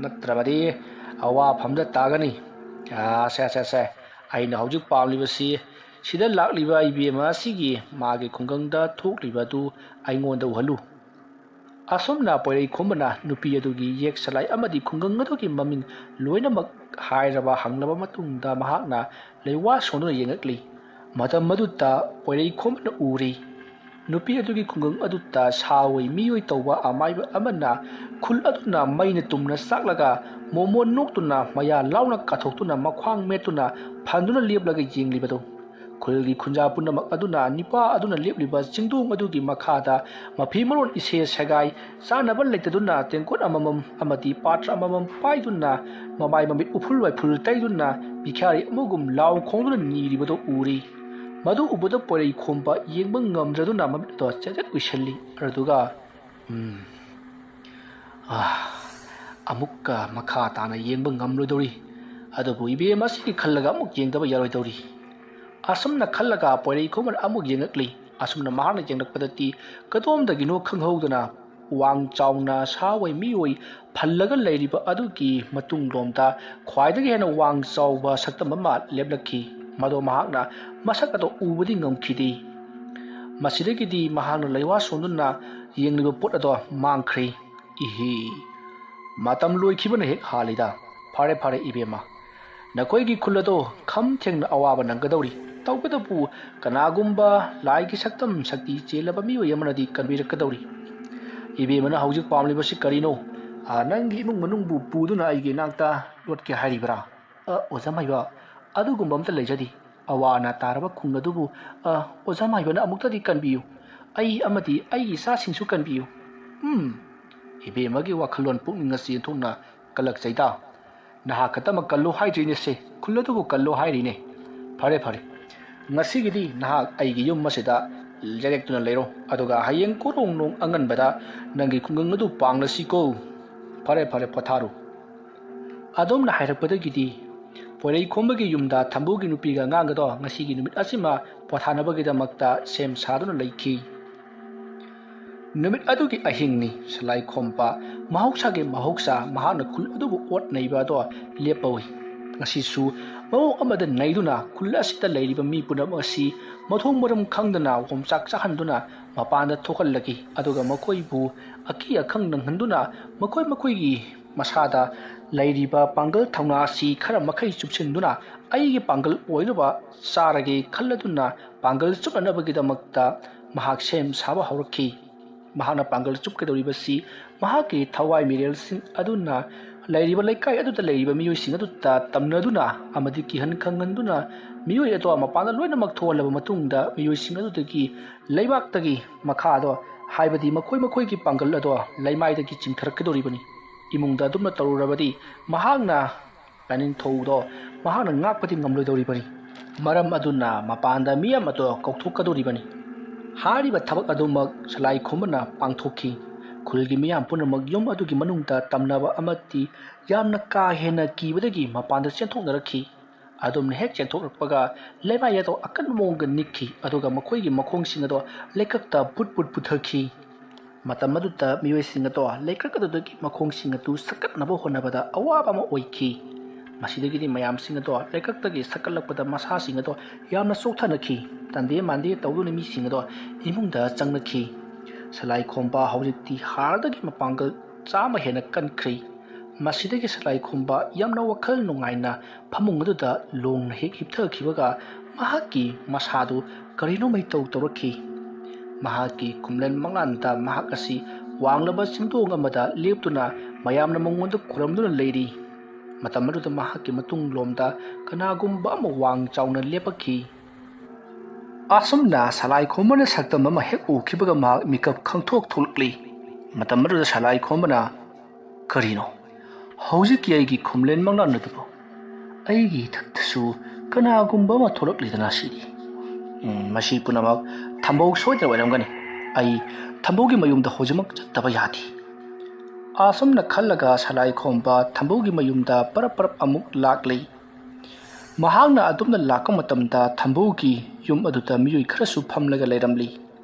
ꯅꯠꯇ꯭ꯔꯕꯗꯤ ꯑꯋꯥꯐꯝꯗ ꯇꯥꯒꯅꯤ꯫ ꯑꯥ, ꯁꯦ, ꯁꯦ, ꯁꯦ, ꯑꯩꯅ ꯍꯧꯖꯤꯛ ꯄꯥꯝꯂꯤꯕꯁꯤ ꯁꯤꯗ ꯂꯥꯛꯂꯤꯕ ꯏꯕꯦꯝꯃ ꯑꯁꯤꯒꯤ ꯃꯥꯒꯤ ꯈꯨꯡꯒꯪꯗ ꯊꯣꯛꯂꯤꯕ ꯑꯗꯨ ꯑꯩꯉꯣꯟꯗ ꯎꯍꯜꯂꯨ꯫" ꯑꯁꯨꯝꯅ ꯄꯣꯏꯔꯩꯈꯣꯝꯕꯅ ꯅꯨꯄꯤ ꯑꯗꯨꯒꯤ ꯌꯦꯛ ꯁꯂꯥꯏ ꯑꯃꯗꯤ ꯈꯨꯡꯒꯪ ꯑꯗꯨꯒꯤ ꯃꯃꯤꯡ ꯂꯣꯏꯅꯃꯛ ꯍꯥꯏꯔꯕ ꯍꯪꯂꯕ ꯃꯇꯨꯡꯗ ꯃꯍꯥꯛꯅ ꯂꯩꯋꯥ ꯁꯣꯟꯗꯨꯅ ꯌꯦꯡꯉꯛꯂꯤ꯫ ꯃꯇꯝ ꯑꯗꯨꯗ ꯄꯣꯏꯔꯩꯈꯣꯝꯕꯅ ꯎꯔꯤ꯫ ꯅꯨꯄꯤ ꯑꯗꯨꯒꯤ ꯈꯨꯡꯒꯪ ꯑꯗꯨꯗ ꯁꯥ ꯑꯣꯏ ꯃꯤꯑꯣꯏ ꯇꯧꯕ ꯑꯃꯥꯏꯕ ꯑꯃꯅ ꯈꯨꯜ ꯑꯗꯨꯅ ꯃꯩꯅ ꯇꯨꯝꯅ ꯆꯥꯛꯂꯒ ꯃꯣꯃꯣꯟ ꯅꯣꯛꯇꯨꯅ ꯃꯌꯥ ꯂꯥꯎꯅ ꯀꯥꯊꯣꯛꯇꯨꯅ ꯃꯈ꯭ꯋꯥꯡ ꯃꯦꯠꯇꯨꯅ ꯐꯟꯗꯨꯅ ꯂꯦꯞꯂꯒ ꯌꯦꯡꯂꯤꯕꯗꯨ꯫ ꯈꯨꯜꯒꯤ ꯈꯨꯟꯖꯥ ꯄꯨꯝꯅꯃꯛ ꯑꯗꯨꯅ ꯅꯤꯄꯥ ꯑꯗꯨꯅ ꯂꯦꯞꯂꯤꯕ ꯆꯤꯡꯗꯣꯡ ꯑꯗꯨꯒꯤ ꯃꯈꯥꯗ ꯃꯐꯤ ꯃꯔꯣꯟ ꯏꯁꯦ ꯁꯦꯒꯥꯏ ꯆꯥꯅꯕ ꯂꯩꯇꯗꯨꯅ ꯇꯦꯡꯀꯣꯠ ꯑꯃꯃꯝ ꯑꯃꯗꯤ ꯄꯥꯇ꯭ꯔ ꯑꯃꯃꯝ ꯄꯥꯏꯗꯨꯅ ꯃꯃꯥꯏ ꯃꯃꯤꯠ ꯎꯐꯨꯜ ꯋꯥꯏꯐꯨꯜ ꯇꯩꯗꯨꯅ ꯚꯤꯈꯥꯔꯤ ꯑꯃꯒꯨꯝ ꯂꯥꯎ ꯈꯣꯡꯗꯨꯅ ꯅꯤꯔꯤꯕꯗꯨ ꯎꯔꯤ꯫ ꯃꯗꯨ ꯎꯕꯗ ꯄꯣꯏꯔꯩꯈꯣꯝꯕ ꯌꯦꯡꯕ ꯉꯝꯗ꯭ꯔꯗꯨꯅ ꯃꯃꯤꯠꯇꯣ ꯆꯦꯠ ꯆꯦꯠ ꯎꯏꯁꯜꯂꯤ꯫ ꯑꯗꯨꯒ, "ꯎꯝ, ꯑꯥ, ꯑꯃꯨꯛꯀ ꯃꯈꯥ ꯇꯥꯅ ꯌꯦꯡꯕ ꯉꯝꯂꯣꯏꯗꯧꯔꯤ꯫ ꯑꯗꯨꯕꯨ ꯏꯕꯦꯝ ꯑꯁꯤꯒꯤ ꯈꯜꯂꯒ ꯑꯃꯨꯛ ꯌꯦꯡꯗꯕ ꯌꯥꯔꯣꯏꯗꯧꯔꯤ꯫" ꯑꯁꯨꯝꯅ ꯈꯜꯂꯒ ꯄꯣꯏꯔꯩꯈꯣꯝꯕꯅ ꯑꯃꯨꯛ ꯌꯦꯡꯉꯛꯂꯤ꯫ ꯑꯁꯨꯝꯅ ꯃꯍꯥꯛꯅ ꯌꯦꯡꯂꯛꯄꯗꯗꯤ ꯀꯗꯣꯝꯗꯒꯤꯅꯣ ꯈꯪꯍꯧꯗꯅ ꯋꯥꯡ ꯆꯥꯎꯅ ꯁꯥ ꯑꯣꯏ ꯃꯤ ꯑꯣꯏ ꯐꯜꯂꯒ ꯂꯩꯔꯤꯕ ꯑꯗꯨꯒꯤ ꯃꯇꯨꯡꯂꯣꯝꯗ ꯈ꯭ꯋꯥꯏꯗꯒꯤ ꯍꯦꯟꯅ ꯋꯥꯡ ꯆꯥꯎꯕ ꯁꯛꯇꯝ ꯑꯃ ꯂꯦꯞꯂꯛꯈꯤ꯫ ꯃꯗꯣ ꯃꯍꯥꯛꯅ ꯃꯁꯛ ꯑꯗꯣ ꯎꯕꯗꯤ ꯉꯝꯈꯤꯗꯦ꯫ ꯃꯁꯤꯗꯒꯤꯗꯤ ꯃꯍꯥꯛꯅ ꯂꯩꯋꯥ ꯁꯣꯟꯗꯨꯅ ꯌꯦꯡꯂꯤꯕ ꯄꯣꯠ ꯑꯗꯣ ꯃꯥꯡꯈ꯭ꯔꯦ꯫ ꯏꯍꯤ, ꯃꯇꯝ ꯂꯣꯏꯈꯤꯕꯅ ꯍꯦꯛ ꯍꯥꯜꯂꯤꯗ꯫ ꯐꯔꯦ ꯐꯔꯦ ꯏꯕꯦꯝꯃ, ꯅꯈꯣꯏꯒꯤ ꯈꯨꯜ ꯑꯗꯣ ꯈꯝ ꯊꯦꯡꯅ ꯑꯋꯥꯕ ꯅꯪꯒꯗꯧꯔꯤ꯫ ꯇꯧꯕꯇꯕꯨ ꯀꯅꯥꯒꯨꯝꯕ ꯂꯥꯏꯒꯤ ꯁꯛꯇꯝ ꯁꯛꯇꯤ ꯆꯦꯜꯂꯕ ꯃꯤꯑꯣꯏ ꯑꯃꯅꯗꯤ ꯀꯟꯕꯤꯔꯛꯀꯗꯧꯔꯤ꯫ ꯏꯕꯦꯝꯃꯅ ꯍꯧꯖꯤꯛ ꯄꯥꯝꯂꯤꯕꯁꯤ ꯀꯔꯤꯅꯣ? ꯑꯥ, ꯅꯪꯒꯤ ꯏꯃꯨꯡ ꯃꯅꯨꯡꯕꯨ ꯄꯨꯗꯨꯅ ꯑꯩꯒꯤ ꯏꯅꯥꯛꯇ ꯂꯣꯠꯀꯦ ꯍꯥꯏꯔꯤꯕ꯭ꯔꯥ? ꯑ, ꯑꯣꯖꯥ ꯃꯥꯏꯕ, ꯑꯗꯨꯒꯨꯝꯕ ꯑꯝꯇ ꯂꯩꯖꯗꯦ꯫ ꯑꯋꯥ ꯑꯅꯥ ꯇꯥꯔꯕ ꯈꯨꯟ ꯑꯗꯨꯕꯨ, ꯑ, ꯑꯣꯖꯥ ꯃꯥꯏꯕꯅ ꯑꯃꯨꯛꯇꯗꯤ ꯀꯟꯕꯤꯌꯨ꯫ ꯑꯩ ꯑꯃꯗꯤ ꯑꯩꯒꯤ ꯏꯆꯥꯁꯤꯡꯁꯨ ꯀꯟꯕꯤꯌꯨ꯫ ꯎꯝ, ꯏꯕꯦꯝꯃꯒꯤ ꯋꯥꯈꯜꯂꯣꯟ ꯄꯨꯛꯅꯤꯡ ꯑꯁꯤ ꯑꯣꯟꯊꯣꯛꯅ ꯀꯜꯂꯛꯆꯩꯗ꯫ ꯅꯍꯥꯛ ꯈꯛꯇꯃꯛ ꯀꯜꯂꯨ ꯍꯥꯏꯗ꯭ꯔꯤꯅꯦ ꯁꯦ, ꯈꯨꯜ ꯑꯗꯨꯕꯨ ꯀꯜꯂꯨ ꯍꯥꯏꯔꯤꯅꯦ꯫ ꯐꯔꯦ ꯐꯔꯦ, ꯉꯁꯤꯒꯤꯗꯤ ꯅꯍꯥꯛ ꯑꯩꯒꯤ ꯌꯨꯝ ꯑꯁꯤꯗ ꯂꯩꯔꯦꯛꯇꯨꯅ ꯂꯩꯔꯣ, ꯑꯗꯨꯒ ꯍꯌꯦꯡ ꯀꯣꯔꯣꯡ ꯅꯣꯡ ꯑꯉꯟꯕꯗ ꯅꯪꯒꯤ ꯈꯨꯡꯒꯪ ꯑꯗꯨ ꯄꯥꯡꯂꯁꯤꯀꯣ꯫ ꯐꯔꯦ ꯐꯔꯦ, ꯄꯣꯊꯥꯔꯨ꯫ ꯑꯗꯣꯝꯅ ꯍꯥꯏꯔꯛꯄꯗꯒꯤꯗꯤ ꯄꯣꯏꯔꯩ ꯈꯣꯝꯕꯒꯤ ꯌꯨꯝꯗ ꯊꯝꯕꯨꯒꯤ ꯅꯨꯄꯤꯒ ꯑꯉꯥꯡꯒꯗꯣ ꯉꯁꯤꯒꯤ ꯅꯨꯃꯤꯠ ꯑꯁꯤꯃ ꯄꯣꯊꯥꯅꯕꯒꯤꯗꯃꯛꯇ ꯁꯦꯝ ꯁꯥꯗꯨꯅ ꯂꯩꯈꯤ꯫ ꯅꯨꯃꯤꯠ ꯑꯗꯨꯒꯤ ꯑꯍꯤꯡꯅꯤ꯫ ꯁꯂꯥꯏ ꯈꯣꯝꯕ ꯃꯍꯧꯁꯥꯒꯤ ꯃꯍꯧꯁꯥ ꯃꯍꯥꯛꯅ ꯈꯨꯜ ꯑꯗꯨꯕꯨ ꯑꯣꯠ ꯅꯩꯕ ꯑꯗꯣ ꯂꯦꯞꯄꯧꯏ꯫ ꯉꯁꯤꯁꯨ ꯃꯑꯣꯡ ꯑꯃꯗ ꯅꯩꯗꯨꯅ ꯈꯨꯜ ꯑꯁꯤꯗ ꯂꯩꯔꯤꯕ ꯃꯤ ꯄꯨꯝꯅꯃꯛ ꯑꯁꯤ ꯃꯊꯣꯡ ꯃꯔꯝ ꯈꯪꯗꯅ ꯍꯣꯝꯆꯥꯛ ꯆꯥꯍꯟꯗꯨꯅ ꯃꯄꯥꯟꯗ ꯊꯣꯛꯍꯜꯂꯛꯏ, ꯑꯗꯨꯒ ꯃꯈꯣꯏꯕꯨ ꯑꯀꯤ ꯑꯈꯪ ꯅꯪꯍꯟꯗꯨꯅ ꯃꯈꯣꯏ ꯃꯈꯣꯏꯒꯤ ꯃꯁꯥꯗ ꯂꯩꯔꯤꯕ ꯄꯥꯡꯒꯜ ꯊꯧꯅꯥ ꯑꯁꯤ ꯈꯔ ꯃꯈꯩ ꯆꯨꯞꯁꯤꯟꯗꯨꯅ ꯑꯩꯒꯤ ꯄꯥꯡꯒꯜ ꯑꯣꯏꯅꯕ ꯆꯥꯔꯒꯦ ꯈꯜꯂꯗꯨꯅ ꯄꯥꯡꯒꯜ ꯆꯨꯞꯅꯅꯕꯒꯤꯗꯃꯛꯇ ꯃꯍꯥꯛ ꯁꯦꯝ ꯁꯥꯕ ꯍꯧꯔꯛꯈꯤ꯫ ꯃꯍꯥꯛꯅ ꯄꯥꯡꯒꯜ ꯆꯨꯞꯀꯗꯧꯔꯤꯕꯁꯤ ꯃꯍꯥꯛꯀꯤ ꯊꯋꯥꯏ ꯃꯤꯔꯦꯜꯁꯤꯡ ꯑꯗꯨꯅ ꯂꯩꯔꯤꯕ ꯂꯩꯀꯥꯏ ꯑꯗꯨꯗ ꯂꯩꯔꯤꯕ ꯃꯤꯑꯣꯏꯁꯤꯡ ꯑꯗꯨꯗ ꯇꯝꯅꯗꯨꯅ ꯑꯃꯗꯤ ꯀꯤꯍꯟ ꯈꯪꯍꯟꯗꯨꯅ ꯃꯤꯑꯣꯏ ꯑꯗꯣ ꯃꯄꯥꯟꯗ ꯂꯣꯏꯅꯃꯛ ꯊꯣꯛꯍꯜꯂꯕ ꯃꯇꯨꯡꯗ ꯃꯤꯑꯣꯏꯁꯤꯡ ꯑꯗꯨꯗꯒꯤ ꯂꯩꯕꯥꯛꯇꯒꯤ ꯃꯈꯥꯗꯣ, ꯍꯥꯏꯕꯗꯤ ꯃꯈꯣꯏ ꯃꯈꯣꯏꯒꯤ ꯄꯥꯡꯒꯜ ꯑꯗꯣ ꯂꯩꯃꯥꯏꯗꯒꯤ ꯆꯤꯡꯊꯔꯛꯀꯗꯧꯔꯤꯕꯅꯤ꯫ ꯏꯃꯨꯡꯗ ꯑꯗꯨꯝꯅ ꯇꯧꯔꯨꯔꯕꯗꯤ ꯃꯍꯥꯛꯅ ꯂꯥꯏꯅꯤꯡꯊꯧꯗꯣ ꯃꯍꯥꯛꯅ ꯉꯥꯛꯄꯗꯤ ꯉꯝꯂꯣꯏꯗꯧꯔꯤꯕꯅꯤ꯫ ꯃꯔꯝ ꯑꯗꯨꯅ ꯃꯄꯥꯟꯗ ꯃꯤꯌꯥꯝ ꯑꯗꯣ ꯀꯧꯊꯣꯛꯀꯗꯧꯔꯤꯕꯅꯤ꯫ ꯍꯥꯏꯔꯤꯕ ꯊꯕꯛ ꯑꯗꯨꯃꯛ ꯁꯂꯥꯏ ꯈꯨꯝꯕꯅ ꯄꯥꯡꯊꯣꯛꯈꯤ꯫ ꯈꯨꯜꯒꯤ ꯃꯤꯌꯥꯝ ꯄꯨꯝꯅꯃꯛ ꯌꯨꯝ ꯑꯗꯨꯒꯤ ꯃꯅꯨꯡꯗ ꯇꯝꯅꯕ ꯑꯃꯗꯤ ꯌꯥꯝꯅ ꯀꯥ ꯍꯦꯟꯅ ꯀꯤꯕꯗꯒꯤ ꯃꯄꯥꯟꯗ ꯆꯦꯟꯊꯣꯛꯅꯔꯛꯈꯤ꯫ ꯑꯗꯨꯝꯅ ꯍꯦꯛ ꯆꯦꯟꯊꯣꯛꯂꯛꯄꯒ ꯂꯩꯃꯥꯏ ꯑꯗꯣ ꯑꯀꯟꯕ ꯃꯑꯣꯡꯗ ꯅꯤꯛꯈꯤ, ꯑꯗꯨꯒ ꯃꯈꯣꯏꯒꯤ ꯃꯈꯣꯡꯁꯤꯡ ꯑꯗꯣ ꯂꯩꯀꯛꯇ ꯕꯨꯠ ꯕꯨꯠ ꯄꯨꯊꯈꯤ꯫ ꯃꯇꯝ ꯑꯗꯨꯗ ꯃꯤꯑꯣꯏꯁꯤꯡ ꯑꯗꯣ ꯂꯩꯀꯛ ꯑꯗꯨꯗꯒꯤ ꯃꯈꯣꯡꯁꯤꯡ ꯑꯗꯨ ꯁꯠꯀꯠꯅꯕ ꯍꯣꯠꯅꯕꯗ ꯑꯋꯥꯕ ꯑꯃ ꯑꯣꯏꯈꯤ꯫ ꯃꯁꯤꯗꯒꯤꯗꯤ ꯃꯌꯥꯝꯁꯤꯡ ꯑꯗꯣ ꯂꯩꯀꯛꯇꯒꯤ ꯁꯠꯀꯠꯂꯛꯄꯗ ꯃꯁꯥꯁꯤꯡ ꯑꯗꯣ ꯌꯥꯝꯅ ꯆꯣꯛꯊꯅꯈꯤ꯫ ꯇꯟꯗꯦ ꯃꯥꯟꯗꯦ ꯇꯧꯗꯨꯅ ꯃꯤꯁꯤꯡ ꯑꯗꯣ ꯏꯃꯨꯡꯗ ꯆꯪꯅꯈꯤ꯫ ꯁꯂꯥꯏꯈꯣꯝꯕ ꯍꯧꯖꯤꯛꯇꯤ ꯍꯥꯔꯗꯒꯤ ꯃꯄꯥꯡꯒꯜ ꯆꯥꯝꯃ ꯍꯦꯟꯅ ꯀꯟꯈ꯭ꯔꯦ꯫ ꯃꯁꯤꯗꯒꯤ ꯁꯂꯥꯏꯈꯣꯝꯕ ꯌꯥꯝꯅ ꯋꯥꯈꯜ ꯅꯨꯡꯉꯥꯏꯅ ꯐꯃꯨꯡ ꯑꯗꯨꯗ ꯂꯣꯡꯅ ꯍꯦꯛ ꯍꯤꯞꯊꯈꯤꯕꯒ ꯃꯍꯥꯛꯀꯤ ꯃꯁꯥꯗꯨ ꯀꯔꯤꯅꯣ ꯃꯩꯇꯧ ꯇꯧꯔꯛꯈꯤ꯫ ꯃꯍꯥꯛꯀꯤ ꯈꯨꯝꯂꯦꯟ ꯃꯪꯂꯥꯟꯗ ꯃꯍꯥꯛ ꯑꯁꯤ ꯋꯥꯡꯂꯕ ꯆꯤꯡꯗꯣꯡ ꯑꯃꯗ ꯂꯦꯞꯇꯨꯅ ꯃꯌꯥꯝꯅ ꯃꯉꯣꯟꯗ ꯈꯨꯔꯨꯝꯗꯨꯅ ꯂꯩꯔꯤ꯫ ꯃꯇꯝ ꯑꯗꯨꯗ ꯃꯍꯥꯛꯀꯤ ꯃꯇꯨꯡꯂꯣꯝꯗ ꯀꯅꯥꯒꯨꯝꯕ ꯑꯃ ꯋꯥꯡ ꯆꯥꯎꯅ ꯂꯦꯞꯄꯛꯈꯤ꯫ ꯑꯁꯨꯝꯅ ꯁꯂꯥꯏꯈꯣꯝꯕꯅ ꯁꯛꯇꯝ ꯑꯃ ꯍꯦꯛ ꯎꯈꯤꯕꯒ ꯃꯍꯥꯛ ꯃꯤꯀꯞ ꯈꯪꯊꯣꯛ ꯊꯣꯛꯂꯛꯂꯤ꯫ ꯃꯇꯝ ꯑꯗꯨꯗ ꯁꯂꯥꯏꯈꯣꯝꯕꯅ, "ꯀꯔꯤꯅꯣ? ꯍꯧꯖꯤꯛꯀꯤ ꯑꯩꯒꯤ ꯈꯨꯝꯂꯦꯟ ꯃꯪꯂꯥꯟ ꯑꯗꯨꯕꯨ? ꯑꯩꯒꯤ ꯏꯊꯛꯇꯁꯨ ꯀꯅꯥꯒꯨꯝꯕ ꯑꯃ ꯊꯣꯛꯂꯛꯂꯤꯗꯅ ꯁꯤꯗꯤ꯫ ꯎꯝ, ꯃꯁꯤ ꯄꯨꯝꯅꯃꯛ ꯊꯝꯕꯧ ꯁꯣꯏꯗꯅ ꯑꯣꯏꯔꯝꯒꯅꯤ꯫ ꯑꯩ ꯊꯝꯕꯧꯒꯤ ꯃꯌꯨꯝꯗ ꯍꯧꯖꯤꯛꯃꯛ ꯆꯠꯇꯕ ꯌꯥꯗꯦ꯫" ꯑꯁꯨꯝꯅ ꯈꯜꯂꯒ ꯁꯂꯥꯏꯈꯣꯝꯕ ꯊꯝꯕꯧꯒꯤ ꯃꯌꯨꯝꯗ ꯄꯔꯞ ꯄꯔꯞ ꯑꯃꯨꯛ ꯂꯥꯛꯂꯤ꯫ ꯃꯍꯥꯛꯅ ꯑꯗꯨꯝꯅ ꯂꯥꯛꯄ ꯃꯇꯝꯗ ꯊꯝꯕꯧꯒꯤ ꯌꯨꯝ ꯑꯗꯨꯗ ꯃꯤꯑꯣꯏ ꯈꯔꯁꯨ ꯐꯝꯂꯒ ꯂꯩꯔꯝꯂꯤ꯫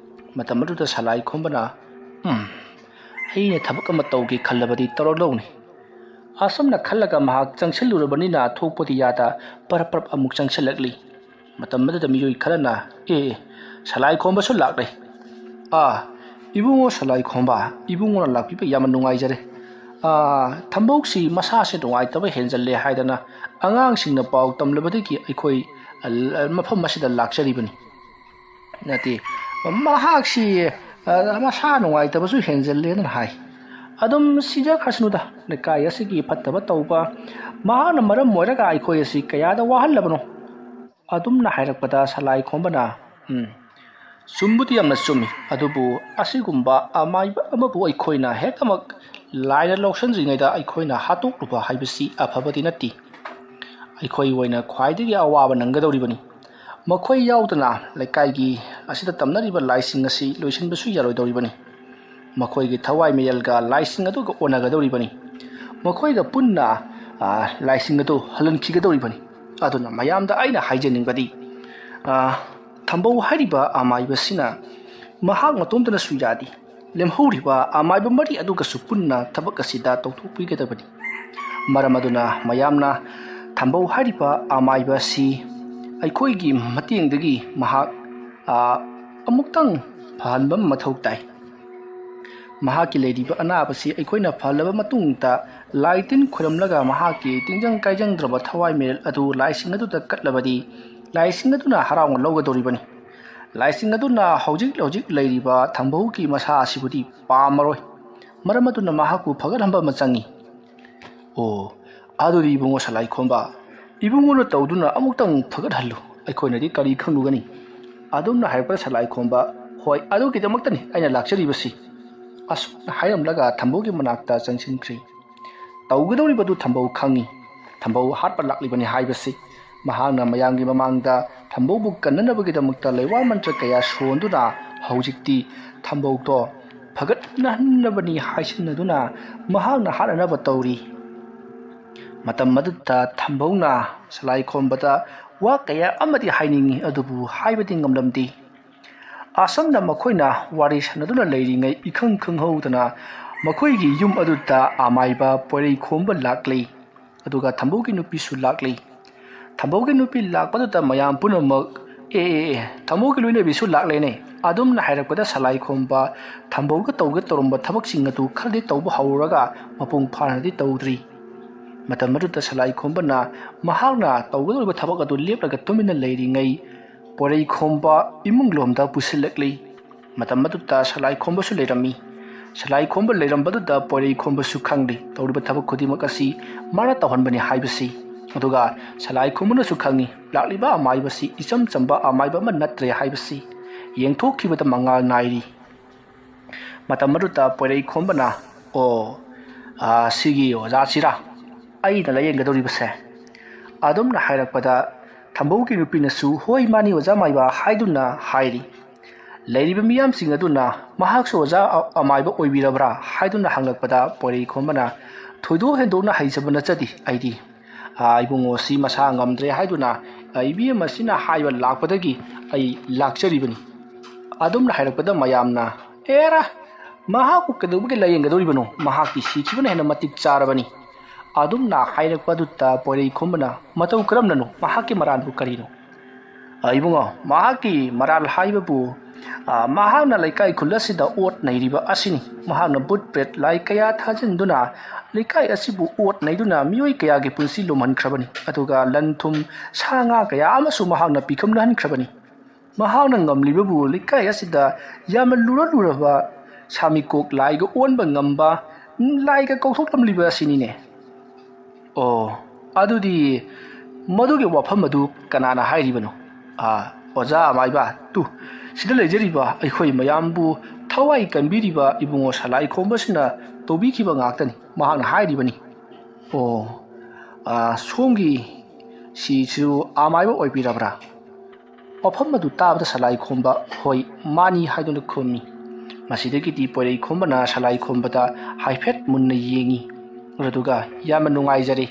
ꯃꯇꯝ ꯑꯗꯨꯗ ꯁꯂꯥꯏꯈꯣꯝꯕꯅ, "ꯎꯝ, ꯑꯩꯅ ꯊꯕꯛ ꯑꯃ ꯇꯧꯒꯦ ꯈꯜꯂꯕꯗꯤ ꯇꯧꯔꯛꯂꯧꯅꯤ꯫" ꯑꯁꯨꯝꯅ ꯈꯜꯂꯒ ꯃꯍꯥꯛ ꯆꯪꯁꯤꯜꯂꯨꯔꯕꯅꯤꯅ ꯊꯣꯛꯄꯗꯤ ꯌꯥꯗ ꯄꯔꯞ ꯄꯔꯞ ꯑꯃꯨꯛ ꯆꯪꯁꯤꯜꯂꯛꯂꯤ꯫ ꯃꯇꯝ ꯑꯗꯨꯗ ꯃꯤꯑꯣꯏ ꯈꯔꯅ, "ꯑꯦ, ꯑꯦ, ꯁꯂꯥꯏꯈꯣꯝꯕꯁꯨ ꯂꯥꯛꯂꯦ꯫ ꯑꯥ, ꯏꯕꯨꯡꯉꯣ ꯁꯂꯥꯏꯈꯣꯝꯕ, ꯏꯕꯨꯡꯉꯣꯅ ꯂꯥꯛꯄꯤꯕ ꯌꯥꯝꯅ ꯅꯨꯡꯉꯥꯏꯖꯔꯦ꯫ ꯑꯥ, ꯊꯝꯕꯧꯁꯤ ꯃꯁꯥꯁꯦ ꯅꯨꯡꯉꯥꯏꯇꯕ ꯍꯦꯟꯖꯜꯂꯦ ꯍꯥꯏꯗꯅ ꯑꯉꯥꯡꯁꯤꯡꯅ ꯄꯥꯎ ꯇꯝꯂꯕꯗꯒꯤ ꯑꯩꯈꯣꯏ, ꯑ, ꯃꯐꯝ ꯑꯁꯤꯗ ꯂꯥꯛꯆꯔꯤꯕꯅꯤ꯫" ꯅꯠꯇꯦ, ꯃꯍꯥꯛꯁꯤ, ꯑ, ꯃꯁꯥ ꯅꯨꯡꯉꯥꯏꯇꯕꯁꯨ ꯍꯦꯟꯖꯜꯂꯦꯅ ꯍꯥꯏ꯫ ꯑꯗꯨꯝ ꯁꯤꯖꯈ꯭ꯔꯁꯅꯨꯗ, ꯂꯩꯀꯥꯏ ꯑꯁꯤꯒꯤ ꯐꯠꯇꯕ ꯇꯧꯕ ꯃꯍꯥꯛꯅ ꯃꯔꯝ ꯑꯣꯏꯔꯒ ꯑꯩꯈꯣꯏ ꯑꯁꯤ ꯀꯌꯥꯗ ꯋꯥꯍꯜꯂꯕꯅꯣ꯫ ꯑꯗꯨꯝꯅ ꯍꯥꯏꯔꯛꯄꯗ ꯁꯂꯥꯏꯈꯣꯝꯕꯅ, "ꯎꯝ, ꯆꯨꯝꯕꯨꯗꯤ ꯌꯥꯝꯅ ꯆꯨꯝꯃꯤ, ꯑꯗꯨꯕꯨ ꯑꯁꯤꯒꯨꯝꯕ ꯑꯃꯥꯏꯕ ꯑꯃꯕꯨ ꯑꯩꯈꯣꯏꯅ ꯍꯦꯛꯇꯃꯛ ꯂꯥꯏꯅ ꯂꯧꯁꯤꯟꯗ꯭ꯔꯤꯉꯩꯗ ꯑꯩꯈꯣꯏꯅ ꯍꯥꯠꯇꯣꯛꯂꯨꯕ ꯍꯥꯏꯕꯁꯤ ꯑꯐꯕꯗꯤ ꯅꯠꯇꯦ꯫ ꯑꯩꯈꯣꯏ ꯑꯣꯏꯅ ꯈ꯭ꯋꯥꯏꯗꯒꯤ ꯑꯋꯥꯕ ꯅꯪꯒꯗꯧꯔꯤꯕꯅꯤ꯫ ꯃꯈꯣꯏ ꯌꯥꯎꯗꯅ ꯂꯩꯀꯥꯏꯒꯤ ꯑꯁꯤꯗ ꯇꯝꯅꯔꯤꯕ ꯂꯥꯏꯁꯤꯡ ꯑꯁꯤ ꯂꯣꯏꯁꯤꯟꯕꯁꯨ ꯌꯥꯔꯣꯏꯗꯧꯔꯤꯕꯅꯤ꯫ ꯃꯈꯣꯏꯒꯤ ꯊꯋꯥꯏ ꯃꯌꯦꯜꯒ ꯂꯥꯏꯁꯤꯡ ꯑꯗꯨꯒ ꯑꯣꯟꯅꯒꯗꯧꯔꯤꯕꯅꯤ꯫ ꯃꯈꯣꯏꯒ ꯄꯨꯟꯅ, ꯑ, ꯂꯥꯏꯁꯤꯡ ꯑꯗꯨ ꯍꯜꯍꯟꯈꯤꯒꯗꯧꯔꯤꯕꯅꯤ꯫ ꯑꯗꯨꯅ ꯃꯌꯥꯝꯗ ꯑꯩꯅ ꯍꯥꯏꯖꯅꯤꯡꯕꯗꯤ, ꯑ, ꯊꯝꯕꯧ ꯍꯥꯏꯔꯤꯕ ꯑꯃꯥꯏꯕꯁꯤꯅ ꯃꯍꯥꯛ ꯃꯇꯣꯝꯇꯅꯁꯨ ꯌꯥꯗꯦ꯫ ꯂꯦꯝꯍꯧꯔꯤꯕ ꯑꯃꯥꯏꯕ ꯃꯔꯤ ꯑꯗꯨꯒꯁꯨ ꯄꯨꯟꯅ ꯊꯕꯛ ꯑꯁꯤꯗ ꯇꯧꯊꯣꯛꯄꯤꯒꯗꯕꯅꯤ꯫ ꯃꯔꯝ ꯑꯗꯨꯅ ꯃꯌꯥꯝꯅ ꯊꯝꯕꯧ ꯍꯥꯏꯔꯤꯕ ꯑꯃꯥꯏꯕ ꯑꯁꯤ ꯑꯩꯈꯣꯏꯒꯤ ꯃꯇꯦꯡꯗꯒꯤ ꯃꯍꯥꯛ, ꯑ, ꯑꯃꯨꯛꯇꯪ ꯐꯍꯟꯕ ꯃꯊꯧ ꯇꯥꯏ꯫ ꯃꯍꯥꯛꯀꯤ ꯂꯩꯔꯤꯕ ꯑꯅꯥꯕꯁꯤ ꯑꯩꯈꯣꯏꯅ ꯐꯍꯜꯂꯕ ꯃꯇꯨꯡꯗ, ꯂꯥꯏ ꯇꯤꯟ ꯈꯣꯏꯔꯝꯂꯒ ꯃꯍꯥꯛꯀꯤ ꯇꯤꯟꯖꯪ ꯀꯥꯏꯖꯪꯗ꯭ꯔꯕ ꯊꯋꯥꯏ ꯃꯔꯦꯜ ꯑꯗꯨ ꯂꯥꯏꯁꯤꯡ ꯑꯗꯨꯗ ꯀꯠꯂꯕꯗꯤ, ꯂꯥꯏꯁꯤꯡ ꯑꯗꯨꯅ ꯍꯔꯥꯎꯅ ꯂꯧꯒꯗꯧꯔꯤꯕꯅꯤ꯫ ꯂꯥꯏꯁꯤꯡ ꯑꯗꯨꯅ ꯍꯧꯖꯤꯛ ꯍꯧꯖꯤꯛ ꯂꯩꯔꯤꯕ ꯊꯝꯕꯧꯒꯤ ꯃꯁꯥ ꯑꯁꯤꯕꯨꯗꯤ ꯄꯥꯝꯃꯔꯣꯏ꯫ ꯃꯔꯝ ꯑꯗꯨꯅ ꯃꯍꯥꯛꯄꯨ ꯐꯒꯠꯍꯟꯕ ꯑꯃ ꯆꯪꯏ꯫ ꯑꯣ, ꯑꯗꯨꯗꯤ ꯏꯕꯨꯡꯉꯣ ꯁꯂꯥꯏ ꯈꯣꯝꯕ, ꯏꯕꯨꯡꯉꯣꯅ ꯇꯧꯗꯨꯅ ꯑꯃꯨꯛꯇꯪ ꯐꯒꯠꯍꯜꯂꯨ, ꯑꯩꯈꯣꯏꯅꯗꯤ ꯀꯔꯤ ꯈꯪꯂꯨꯒꯅꯤ? ꯑꯗꯨꯝꯅ ꯍꯥꯏꯔꯛꯄꯗ ꯁꯂꯥꯏ ꯈꯣꯝꯕ, "ꯍꯣꯏ, ꯑꯗꯨꯒꯤꯗꯃꯛꯇꯅꯤ ꯑꯩꯅ ꯂꯥꯛꯆꯔꯤꯕꯁꯤ꯫" ꯑꯁꯨꯝꯅ ꯍꯥꯏꯔꯝꯂꯒ ꯊꯝꯕꯧꯒꯤ ꯃꯅꯥꯛꯇ ꯆꯪꯁꯤꯟꯈ꯭ꯔꯤ꯫ ꯇꯧꯒꯗꯧꯔꯤꯕꯗꯨ ꯊꯝꯕꯧ ꯈꯪꯏ꯫ ꯊꯝꯕꯧ ꯍꯥꯠꯄ ꯂꯥꯛꯂꯤꯕꯅꯤ ꯍꯥꯏꯕꯁꯤ꯫ ꯃꯍꯥꯛꯅ ꯃꯌꯥꯝꯒꯤ ꯃꯃꯥꯡꯗ ꯊꯝꯕꯧꯕꯨ ꯀꯟꯅꯅꯕꯒꯤꯗꯃꯛꯇ ꯂꯩꯋꯥ ꯃꯟꯇ꯭ꯔ ꯀꯌꯥ ꯁꯣꯟꯗꯨꯅ ꯍꯧꯖꯤꯛꯇꯤ ꯊꯝꯕꯧꯗꯣ ꯐꯒꯠꯅꯍꯟꯅꯕꯅꯤ ꯍꯥꯏꯁꯤꯟꯅꯗꯨꯅ ꯃꯍꯥꯛꯅ ꯍꯥꯠꯅꯅꯕ ꯇꯧꯔꯤ꯫ ꯃꯇꯝ ꯑꯗꯨꯗ ꯊꯝꯕꯧꯅ ꯁꯂꯥꯏ ꯈꯣꯝꯕꯗ ꯋꯥ ꯀꯌꯥ ꯑꯃꯗꯤ ꯍꯥꯏꯅꯤꯡꯏ, ꯑꯗꯨꯕꯨ ꯍꯥꯏꯕꯗꯤ ꯉꯝꯂꯝꯗꯦ꯫ ꯑꯁꯨꯝꯅ ꯃꯈꯣꯏꯅ ꯋꯥꯔꯤ ꯁꯥꯟꯅꯗꯨꯅ ꯂꯩꯔꯤꯉꯩ ꯏꯈꯪ ꯈꯪꯍꯧꯗꯅ ꯃꯈꯣꯏꯒꯤ ꯌꯨꯝ ꯑꯗꯨꯗ ꯑꯃꯥꯏꯕ ꯄꯣꯏꯔꯩ ꯈꯣꯝꯕ ꯂꯥꯛꯂꯤ꯫ ꯑꯗꯨꯒ ꯊꯝꯕꯧꯒꯤ ꯅꯨꯄꯤꯁꯨ ꯂꯥꯛꯂꯤ꯫ ꯊꯝꯕꯧꯒꯤ ꯅꯨꯄꯤ ꯂꯥꯛꯄꯗꯨꯗ ꯃꯌꯥꯝ ꯄꯨꯝꯅꯃꯛ, "ꯑꯦ, ꯑꯦ, ꯑꯦ, ꯊꯝꯕꯧꯒꯤ ꯂꯣꯏꯅꯕꯤꯁꯨ ꯂꯥꯛꯂꯦꯅꯦ!" ꯑꯗꯨꯝꯅ ꯍꯥꯏꯔꯛꯄꯗ ꯁꯂꯥꯏ ꯈꯣꯝꯕ ꯊꯝꯕꯧꯒ ꯇꯧꯒꯦ ꯇꯧꯔꯝꯕ ꯊꯕꯛꯁꯤꯡ ꯑꯗꯨ ꯈꯔꯗꯤ ꯇꯧꯕ ꯍꯧꯔꯒ ꯃꯄꯨꯡ ꯐꯥꯅꯗꯤ ꯇꯧꯗ꯭ꯔꯤ꯫ ꯃꯇꯝ ꯑꯗꯨꯗ ꯁꯂꯥꯏ ꯈꯣꯝꯕꯅ ꯃꯍꯥꯛꯅ ꯇꯧꯒꯗꯧꯔꯤꯕ ꯊꯕꯛ ꯑꯗꯨ ꯂꯦꯞꯂꯒ ꯇꯨꯃꯤꯟꯅ ꯂꯩꯔꯤꯉꯩ ꯄꯣꯏꯔꯩ ꯈꯣꯝꯕ ꯏꯃꯨꯡ ꯂꯣꯝꯗ ꯄꯨꯁꯤꯜꯂꯛꯂꯤ꯫ ꯃꯇꯝ ꯑꯗꯨꯗ ꯁꯂꯥꯏ ꯈꯣꯝꯕꯁꯨ ꯂꯩꯔꯝꯃꯤ꯫ ꯁꯂꯥꯏ ꯈꯣꯝꯕ ꯂꯩꯔꯝꯕꯗꯨꯗ ꯄꯣꯏꯔꯩ ꯈꯣꯝꯕꯁꯨ ꯈꯪꯂꯤ ꯇꯧꯔꯤꯕ ꯊꯕꯛ ꯈꯨꯗꯤꯡꯃꯛ ꯑꯁꯤ ꯃꯥꯅ ꯇꯧꯍꯟꯕꯅꯤ ꯍꯥꯏꯕꯁꯤ꯫ ꯑꯗꯨꯒ ꯁꯂꯥꯏ ꯈꯣꯝꯕꯅꯁꯨ ꯈꯪꯏ ꯂꯥꯛꯂꯤꯕ ꯑꯃꯥꯏꯕꯁꯤ ꯏꯆꯝ ꯆꯝꯕ ꯑꯃꯥꯏꯕ ꯑꯃ ꯅꯠꯇ꯭ꯔꯦ ꯍꯥꯏꯕꯁꯤ꯫ ꯌꯦꯡꯊꯣꯛꯈꯤꯕꯗ ꯃꯉꯥꯜ ꯅꯥꯏꯔꯤ꯫ ꯃꯇꯝ ꯑꯗꯨꯗ ꯄꯣꯏꯔꯩ ꯈꯣꯝꯕꯅ, "ꯑꯣ, ꯑꯥ, ꯁꯤꯒꯤ ꯑꯣꯖꯥꯁꯤꯔꯥ ꯑꯩꯅ ꯂꯥꯌꯦꯡꯒꯗꯧꯔꯤꯕꯁꯦ?" ꯑꯗꯨꯝꯅ ꯍꯥꯏꯔꯛꯄꯗ ꯊꯝꯕꯧꯒꯤ ꯅꯨꯄꯤꯅꯁꯨ, "ꯍꯣꯏ, ꯃꯥꯅꯤ, ꯑꯣꯖꯥ ꯃꯥꯏꯕ" ꯍꯥꯏꯗꯨꯅ ꯍꯥꯏꯔꯤ꯫ ꯂꯩꯔꯤꯕ ꯃꯤꯌꯥꯝꯁꯤꯡ ꯑꯗꯨꯅ ꯃꯍꯥꯛꯁꯨ ꯑꯣꯖꯥ ꯑ-, ꯑꯃꯥꯏꯕ ꯑꯣꯏꯕꯤꯔꯕ꯭ꯔꯥ ꯍꯥꯏꯗꯨꯅ ꯍꯪꯂꯛꯄꯗ ꯄꯣꯏꯔꯩ ꯈꯣꯝꯕꯅ, "ꯊꯣꯏꯗꯣꯛ ꯍꯦꯟꯗꯣꯛꯅ ꯍꯩꯖꯕ ꯅꯠꯆꯗꯦ ꯑꯩꯗꯤ꯫ ꯑꯥ, ꯏꯕꯨꯡꯉꯣꯁꯤ ꯃꯁꯥ ꯉꯝꯗ꯭ꯔꯦ ꯍꯥꯏꯗꯨꯅ, ꯑꯥ, ꯏꯕꯦꯝꯃꯁꯤꯅ ꯍꯥꯏꯕ ꯂꯥꯛꯄꯗꯒꯤ ꯑꯩ ꯂꯥꯛꯆꯔꯤꯕꯅꯤ꯫" ꯑꯗꯨꯝꯅ ꯍꯥꯏꯔꯛꯄꯗ ꯃꯌꯥꯝꯅ, "ꯑꯦꯔꯥ, ꯃꯍꯥꯛꯄꯨ ꯀꯩꯗꯧꯕꯒꯤ ꯂꯥꯌꯦꯡꯒꯗꯧꯔꯤꯕꯅꯣ? ꯃꯍꯥꯛꯇꯤ ꯁꯤꯈꯤꯕꯅ ꯍꯦꯟꯅ ꯃꯇꯤꯛ ꯆꯥꯔꯕꯅꯤ꯫" ꯑꯗꯨꯝꯅ ꯍꯥꯏꯔꯛꯄ ꯑꯗꯨꯗ ꯄꯣꯏꯔꯩ ꯈꯣꯝꯕꯅ, "ꯃꯇꯧ ꯀꯔꯝꯅꯅꯣ? ꯃꯍꯥꯛꯀꯤ ꯃꯔꯥꯜꯕꯨ ꯀꯔꯤꯅꯣ?" "ꯑ, ꯏꯕꯨꯡꯉꯣ, ꯃꯍꯥꯛꯀꯤ ꯃꯔꯥꯜ ꯍꯥꯏꯕꯕꯨ ꯃꯍꯥꯛꯅ ꯂꯩꯀꯥꯏ ꯈꯨꯜ ꯑꯁꯤꯗ ꯑꯣꯠ ꯅꯩꯔꯤꯕ ꯑꯁꯤꯅꯤ꯫ ꯃꯍꯥꯛꯅ ꯚꯨꯠ ꯄ꯭ꯔꯦꯠ ꯂꯥꯏ ꯀꯌꯥ ꯊꯥꯖꯤꯟꯗꯨꯅ ꯂꯩꯀꯥꯏ ꯑꯁꯤꯕꯨ ꯑꯣꯠ ꯅꯩꯗꯨꯅ ꯃꯤꯑꯣꯏ ꯀꯌꯥꯒꯤ ꯄꯨꯟꯁꯤ ꯂꯨꯝꯍꯟꯈ꯭ꯔꯕꯅꯤ꯫ ꯑꯗꯨꯒ ꯂꯟ ꯊꯨꯝ, ꯁꯥ ꯉꯥ ꯀꯌꯥ ꯑꯃꯁꯨ ꯃꯍꯥꯛꯅ ꯄꯤꯈꯝꯅꯍꯟꯈ꯭ꯔꯕꯅꯤ꯫ ꯃꯍꯥꯛꯅ ꯉꯝꯂꯤꯕꯕꯨ ꯂꯩꯀꯥꯏ ꯑꯁꯤꯗ ꯌꯥꯝꯅ ꯂꯨꯔ ꯂꯨꯔꯕ ꯁꯥꯃꯤꯀꯣꯛ ꯂꯥꯏꯒ ꯑꯣꯟꯕ ꯉꯝꯕ, ꯂꯥꯏꯒ ꯀꯧꯊꯣꯛꯂꯝꯂꯤꯕ ꯑꯁꯤꯅꯤꯅꯦ꯫ ꯑꯣ, ꯑꯗꯨꯗꯤ ꯃꯗꯨꯒꯤ ꯋꯥꯐꯝ ꯑꯗꯨ ꯀꯅꯥꯅ ꯍꯥꯏꯔꯤꯕꯅꯣ? ꯑꯥ, ꯑꯣꯖꯥ ꯑꯃꯥꯏꯕ, ꯇꯨ, ꯁꯤꯗ ꯂꯩꯖꯔꯤꯕ ꯑꯩꯈꯣꯏ ꯃꯌꯥꯝꯕꯨ ꯊꯋꯥꯏ ꯀꯟꯕꯤꯔꯤꯕ ꯏꯕꯨꯡꯉꯣ ꯁꯂꯥꯏ ꯈꯣꯝꯕꯁꯤꯅ ꯇꯧꯕꯤꯈꯤꯕ ꯉꯥꯛꯇꯅꯤ꯫ ꯃꯍꯥꯛꯅ ꯍꯥꯏꯔꯤꯕꯅꯤ꯫ ꯑꯣ, ꯑꯥ, ꯁꯣꯝꯒꯤ ꯁꯤꯁꯨ ꯑꯃꯥꯏꯕ ꯑꯣꯏꯕꯤꯔꯕ꯭ꯔꯥ? ꯋꯥꯐꯝ ꯑꯗꯨ ꯇꯥꯕꯗ ꯁꯂꯥꯏ ꯈꯣꯝꯕ, "ꯍꯣꯏ, ꯃꯥꯅꯤ" ꯍꯥꯏꯗꯨꯅ ꯈꯨꯝꯃꯤ꯫ ꯃꯁꯤꯗꯒꯤꯗꯤ ꯄꯣꯏꯔꯩ ꯈꯣꯝꯕꯅ ꯁꯂꯥꯏ ꯈꯣꯝꯕꯗ ꯍꯥꯏꯐꯦꯠ ꯃꯨꯟꯅ ꯌꯦꯡꯉꯤ꯫ ꯑꯗꯨꯒ, "ꯌꯥꯝꯅ ꯅꯨꯡꯉꯥꯏꯖꯔꯦ꯫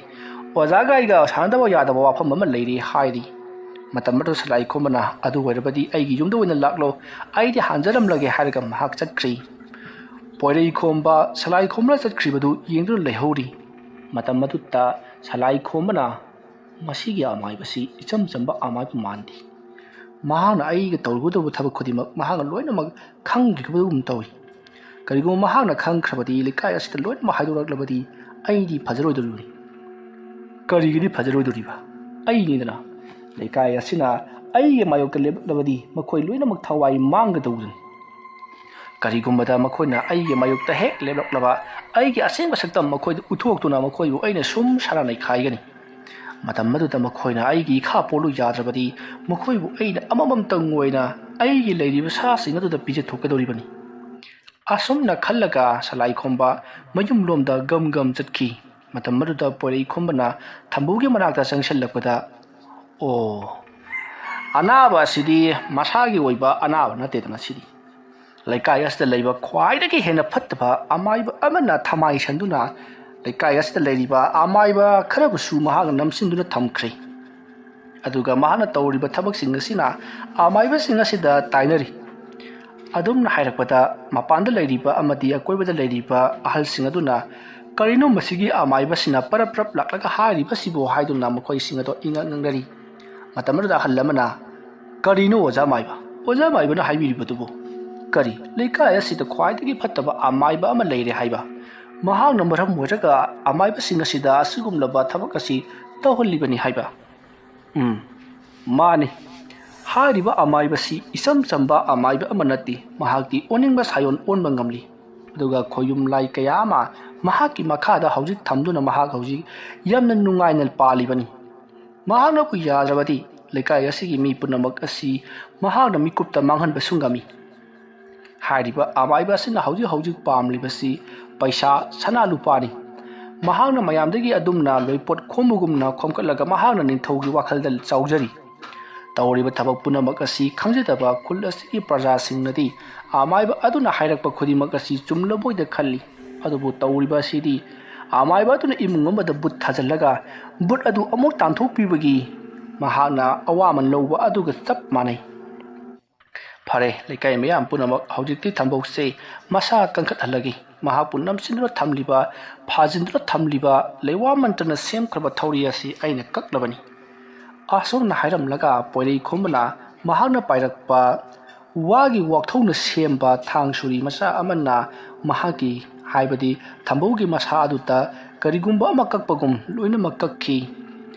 ꯑꯣꯖꯥꯒ ꯑꯩꯒ ꯁꯥꯟꯅꯗꯕ ꯌꯥꯗꯕ ꯋꯥꯐꯝ ꯑꯃ ꯂꯩꯔꯦ" ꯍꯥꯏꯔꯤ꯫ ꯃꯇꯝ ꯑꯗꯨ ꯁꯂꯥꯏ ꯈꯣꯝꯕꯅ, "ꯑꯗꯨ ꯑꯣꯏꯔꯕꯗꯤ ꯑꯩꯒꯤ ꯌꯨꯝꯗ ꯑꯣꯏꯅ ꯂꯥꯛꯂꯣ꯫ ꯑꯩꯗꯤ ꯍꯥꯟꯖꯔꯝꯂꯒꯦ" ꯍꯥꯏꯔꯒ ꯃꯍꯥꯛ ꯆꯠꯈ꯭ꯔꯤ꯫ ꯄꯣꯏꯔꯩ ꯈꯣꯝꯕ ꯁꯂꯥꯏ ꯈꯣꯝꯕꯅ ꯆꯠꯈ꯭ꯔꯤꯕꯗꯨ ꯌꯦꯡꯗꯨꯅ ꯂꯩꯍꯧꯔꯤ꯫ ꯃꯇꯝ ꯑꯗꯨꯗ ꯁꯂꯥꯏ ꯈꯣꯝꯕꯅ, "ꯃꯁꯤꯒꯤ ꯑꯃꯥꯏꯕꯁꯤ ꯏꯆꯝ ꯆꯝꯕ ꯑꯃꯥꯏꯕ ꯃꯥꯟꯗꯦ꯫ ꯃꯍꯥꯛꯅ ꯑꯩꯒ ꯇꯧꯔꯨꯒꯗꯧꯕ ꯊꯕꯛ ꯈꯨꯗꯤꯡꯃꯛ ꯃꯍꯥꯛꯅ ꯂꯣꯏꯅꯃꯛ ꯈꯪꯈꯤꯕꯒꯨꯝ ꯇꯧꯏ꯫ ꯀꯔꯤꯒꯨꯝꯕ ꯃꯍꯥꯛꯅ ꯈꯪꯈ꯭ꯔꯕꯗꯤ ꯂꯩꯀꯥꯏ ꯑꯁꯤꯗ ꯂꯣꯏꯅꯃꯛ ꯍꯥꯏꯗꯣꯔꯛꯂꯕꯗꯤ ꯑꯩꯗꯤ ꯐꯖꯔꯣꯏꯗꯧꯔꯤꯕꯅꯤ꯫" "ꯀꯔꯤꯒꯤꯗꯤ ꯐꯖꯔꯣꯏꯗꯧꯔꯤꯕ? ꯑꯩꯅꯤꯗꯅ꯫ ꯂꯩꯀꯥꯏ ꯑꯁꯤꯅ ꯑꯩꯒꯤ ꯃꯥꯌꯣꯛꯇ ꯂꯦꯞꯂꯕꯗꯤ ꯃꯈꯣꯏ ꯂꯣꯏꯅꯃꯛ ꯊꯋꯥꯏ ꯃꯥꯡꯒꯗꯧꯕꯅꯤ꯫ ꯀꯔꯤꯒꯨꯝꯕꯗ ꯃꯈꯣꯏꯅ ꯑꯩꯒꯤ ꯃꯥꯌꯣꯛꯇ ꯍꯦꯛ ꯂꯦꯞꯂꯛꯂꯕ, ꯑꯩꯒꯤ ꯑꯁꯦꯡꯕ ꯁꯛꯇꯝ ꯃꯈꯣꯏꯗ ꯎꯠꯊꯣꯛꯇꯨꯅ ꯃꯈꯣꯏꯕꯨ ꯑꯩꯅ ꯁꯨꯝ ꯁꯥꯟꯅ ꯅꯩꯈꯥꯏꯒꯅꯤ꯫ ꯃꯇꯝ ꯑꯗꯨꯗ ꯃꯈꯣꯏꯅ ꯑꯩꯒꯤ ꯏꯈꯥ ꯄꯣꯜꯂꯨ ꯌꯥꯗ꯭ꯔꯕꯗꯤ ꯃꯈꯣꯏꯕꯨ ꯑꯩꯅ ꯑꯃꯃꯝꯇꯪ ꯑꯣꯏꯅ ꯑꯩꯒꯤ ꯂꯩꯔꯤꯕ ꯁꯥꯁꯤꯡ ꯑꯗꯨꯗ ꯄꯤꯖꯊꯣꯛꯀꯗꯧꯔꯤꯕꯅꯤ꯫" ꯑꯁꯨꯝꯅ ꯈꯜꯂꯒ ꯁꯂꯥꯏ ꯈꯣꯝꯕ ꯃꯌꯨꯝꯂꯣꯝꯗ ꯒꯝ ꯒꯝ ꯆꯠꯈꯤ꯫ ꯃꯇꯝ ꯑꯗꯨꯗ ꯄꯣꯏꯔꯩ ꯈꯣꯝꯕꯅ ꯊꯝꯕꯧꯒꯤ ꯃꯅꯥꯛꯇ ꯆꯪꯁꯤꯜꯂꯛꯄꯗ, "ꯑꯣ, ꯑꯅꯥꯕ ꯑꯁꯤꯗꯤ ꯃꯁꯥꯒꯤ ꯑꯣꯏꯕ ꯑꯅꯥꯕ ꯅꯠꯇꯦꯗꯅ, ꯁꯤꯗꯤ ꯂꯩꯀꯥꯏ ꯑꯁꯤꯗ ꯂꯩꯕ ꯈ꯭ꯋꯥꯏꯗꯒꯤ ꯍꯦꯟꯅ ꯐꯠꯇꯕ ꯑꯃꯥꯏꯕ ꯑꯃꯅ ꯊꯃꯥꯏ ꯁꯟꯗꯨꯅ ꯂꯩꯀꯥꯏ ꯑꯁꯤꯗ ꯂꯩꯔꯤꯕ ꯑꯃꯥꯏꯕ ꯈꯔꯕꯨꯁꯨ ꯃꯍꯥꯛꯅ ꯅꯝꯁꯤꯟꯗꯨꯅ ꯊꯝꯈ꯭ꯔꯦ꯫ ꯑꯗꯨꯒ ꯃꯍꯥꯛꯅ ꯇꯧꯔꯤꯕ ꯊꯕꯛꯁꯤꯡ ꯑꯁꯤꯅ ꯑꯃꯥꯏꯕꯁꯤꯡ ꯑꯁꯤꯗ ꯇꯥꯏꯅꯔꯤ꯫" ꯑꯗꯨꯝꯅ ꯍꯥꯏꯔꯛꯄꯗ ꯃꯄꯥꯟꯗ ꯂꯩꯔꯤꯕ ꯑꯃꯗꯤ ꯑꯀꯣꯏꯕꯗ ꯂꯩꯔꯤꯕ ꯑꯍꯜꯁꯤꯡ ꯑꯗꯨꯅ, "ꯀꯔꯤꯅꯣ ꯃꯁꯤꯒꯤ ꯑꯃꯥꯏꯕꯁꯤꯅ ꯄꯔꯞ ꯄꯔꯞ ꯂꯥꯛꯂꯒ ꯍꯥꯏꯔꯤꯕꯁꯤꯕꯨ?" ꯍꯥꯏꯗꯨꯅ ꯃꯈꯣꯏꯁꯤꯡ ꯑꯗꯣ ꯏꯉꯛ ꯉꯛꯅꯔꯤ꯫ ꯃꯇꯝ ꯑꯗꯨꯗ ꯑꯍꯜ ꯑꯃꯅ, "ꯀꯔꯤꯅꯣ ꯑꯣꯖꯥ ꯃꯥꯏꯕ? ꯑꯣꯖꯥ ꯃꯥꯏꯕꯅ ꯍꯥꯏꯕꯤꯔꯤꯕꯗꯨꯕꯨ ꯀꯔꯤ? ꯂꯩꯀꯥꯏ ꯑꯁꯤꯗ ꯈ꯭ꯋꯥꯏꯗꯒꯤ ꯐꯠꯇꯕ ꯑꯃꯥꯏꯕ ꯑꯃ ꯂꯩꯔꯦ ꯍꯥꯏꯕ? ꯃꯍꯥꯛꯅ ꯃꯔꯝ ꯑꯣꯏꯔꯒ ꯑꯃꯥꯏꯕꯁꯤꯡ ꯑꯁꯤꯗ ꯑꯁꯤꯒꯨꯝꯂꯕ ꯊꯕꯛ ꯑꯁꯤ ꯇꯧꯍꯜꯂꯤꯕꯅꯤ ꯍꯥꯏꯕ? ꯎꯝ, ꯃꯥꯅꯤ꯫ ꯍꯥꯏꯔꯤꯕ ꯑꯃꯥꯏꯕꯁꯤ ꯏꯆꯝ ꯆꯝꯕ ꯑꯃꯥꯏꯕ ꯑꯃ ꯅꯠꯇꯦ꯫ ꯃꯍꯥꯛꯇꯤ ꯑꯣꯅꯤꯡꯕ ꯁꯥꯏꯑꯣꯟ ꯑꯣꯟꯕ ꯉꯝꯂꯤ꯫ ꯑꯗꯨꯒ ꯈꯣꯌꯨꯝ ꯂꯥꯏ ꯀꯌꯥ ꯑꯃ ꯃꯍꯥꯛꯀꯤ ꯃꯈꯥꯗ ꯍꯧꯖꯤꯛ ꯊꯝꯗꯨꯅ ꯃꯍꯥꯛ ꯍꯧꯖꯤꯛ ꯌꯥꯝꯅ ꯅꯨꯡꯉꯥꯏꯅ ꯄꯥꯜꯂꯤꯕꯅꯤ꯫ ꯃꯍꯥꯛꯅꯕꯨ ꯌꯥꯗ꯭ꯔꯕꯗꯤ ꯂꯩꯀꯥꯏ ꯑꯁꯤꯒꯤ ꯃꯤ ꯄꯨꯝꯅꯃꯛ ꯑꯁꯤ ꯃꯍꯥꯛꯅ ꯃꯤꯀꯨꯞꯇ ꯃꯥꯡꯍꯟꯕꯁꯨ ꯉꯝꯃꯤ꯫ ꯍꯥꯏꯔꯤꯕ ꯑꯃꯥꯏꯕ ꯑꯁꯤꯅ ꯍꯧꯖꯤꯛ ꯍꯧꯖꯤꯛ ꯄꯥꯝꯂꯤꯕꯁꯤ ꯄꯩꯁꯥ, ꯁꯅꯥ ꯂꯨꯄꯥꯅꯤ꯫ ꯃꯍꯥꯛꯅ ꯃꯌꯥꯝꯗꯒꯤ ꯑꯗꯨꯝꯅ ꯂꯣꯏꯄꯣꯠ ꯈꯣꯝꯕꯒꯨꯝꯅ ꯈꯣꯝꯒꯠꯂꯒ ꯃꯍꯥꯛꯅ ꯅꯤꯡꯊꯧꯒꯤ ꯋꯥꯈꯜꯗ ꯆꯥꯎꯖꯔꯤ꯫ ꯇꯧꯔꯤꯕ ꯊꯕꯛ ꯄꯨꯝꯅꯃꯛ ꯑꯁꯤ ꯈꯪꯖꯗꯕ ꯈꯨꯜ ꯑꯁꯤꯒꯤ ꯄ꯭ꯔꯖꯥꯁꯤꯡꯅꯗꯤ ꯑꯃꯥꯏꯕ ꯑꯗꯨꯅ ꯍꯥꯏꯔꯛꯄ ꯈꯨꯗꯤꯡꯃꯛ ꯑꯁꯤ ꯆꯨꯝꯂꯕꯣꯏꯗ ꯈꯜꯂꯤ꯫ ꯑꯗꯨꯕꯨ ꯇꯧꯔꯤꯕ ꯑꯁꯤꯗꯤ ꯑꯃꯥꯏꯕ ꯑꯗꯨꯅ ꯏꯃꯨꯡ ꯑꯃꯗ ꯕꯨꯠ ꯊꯥꯖꯤꯜꯂꯒ ꯕꯨꯠ ꯑꯗꯨ ꯑꯃꯨꯛ ꯇꯥꯟꯊꯣꯛꯄꯤꯕꯒꯤ ꯃꯍꯥꯛꯅ ꯑꯋꯥꯃꯟ ꯂꯧꯕ ꯑꯗꯨꯒ ꯆꯞ ꯃꯥꯟꯅꯩ꯫ ꯐꯔꯦ, ꯂꯩꯀꯥꯏ ꯃꯌꯥꯝ ꯄꯨꯝꯅꯃꯛ, ꯍꯧꯖꯤꯛꯇꯤ ꯊꯝꯕꯧꯁꯦ ꯃꯁꯥ ꯀꯟꯈꯠꯍꯜꯂꯒꯦ꯫ ꯃꯍꯥꯛꯄꯨ ꯅꯝꯁꯤꯟꯗꯨꯅ ꯊꯝꯂꯤꯕ, ꯐꯥꯖꯤꯟꯗꯨꯅ ꯊꯝꯂꯤꯕ ꯂꯩꯋꯥ ꯃꯟꯇ꯭ꯔꯅ ꯁꯦꯝꯈ꯭ꯔꯕ ꯊꯧꯔꯤ ꯑꯁꯤ ꯑꯩꯅ ꯀꯛꯂꯕꯅꯤ꯫ ꯑꯁꯨꯝꯅ ꯍꯥꯏꯔꯝꯂꯒ ꯄꯣꯏꯔꯩ ꯈꯣꯝꯕꯅ ꯃꯍꯥꯛꯅ ꯄꯥꯏꯔꯛꯄ ꯋꯥꯒꯤ ꯋꯥꯛꯊꯧꯅ ꯁꯦꯝꯕ ꯊꯥꯡ ꯁꯨꯔꯤ ꯃꯆꯥ ꯑꯃꯅ ꯃꯍꯥꯛꯀꯤ, ꯍꯥꯏꯕꯗꯤ ꯊꯝꯕꯧꯒꯤ ꯃꯁꯥ ꯑꯗꯨꯗ ꯀꯔꯤꯒꯨꯝꯕ ꯑꯃ ꯀꯛꯄꯒꯨꯝ ꯂꯣꯏꯅꯃꯛ ꯀꯛꯈꯤ꯫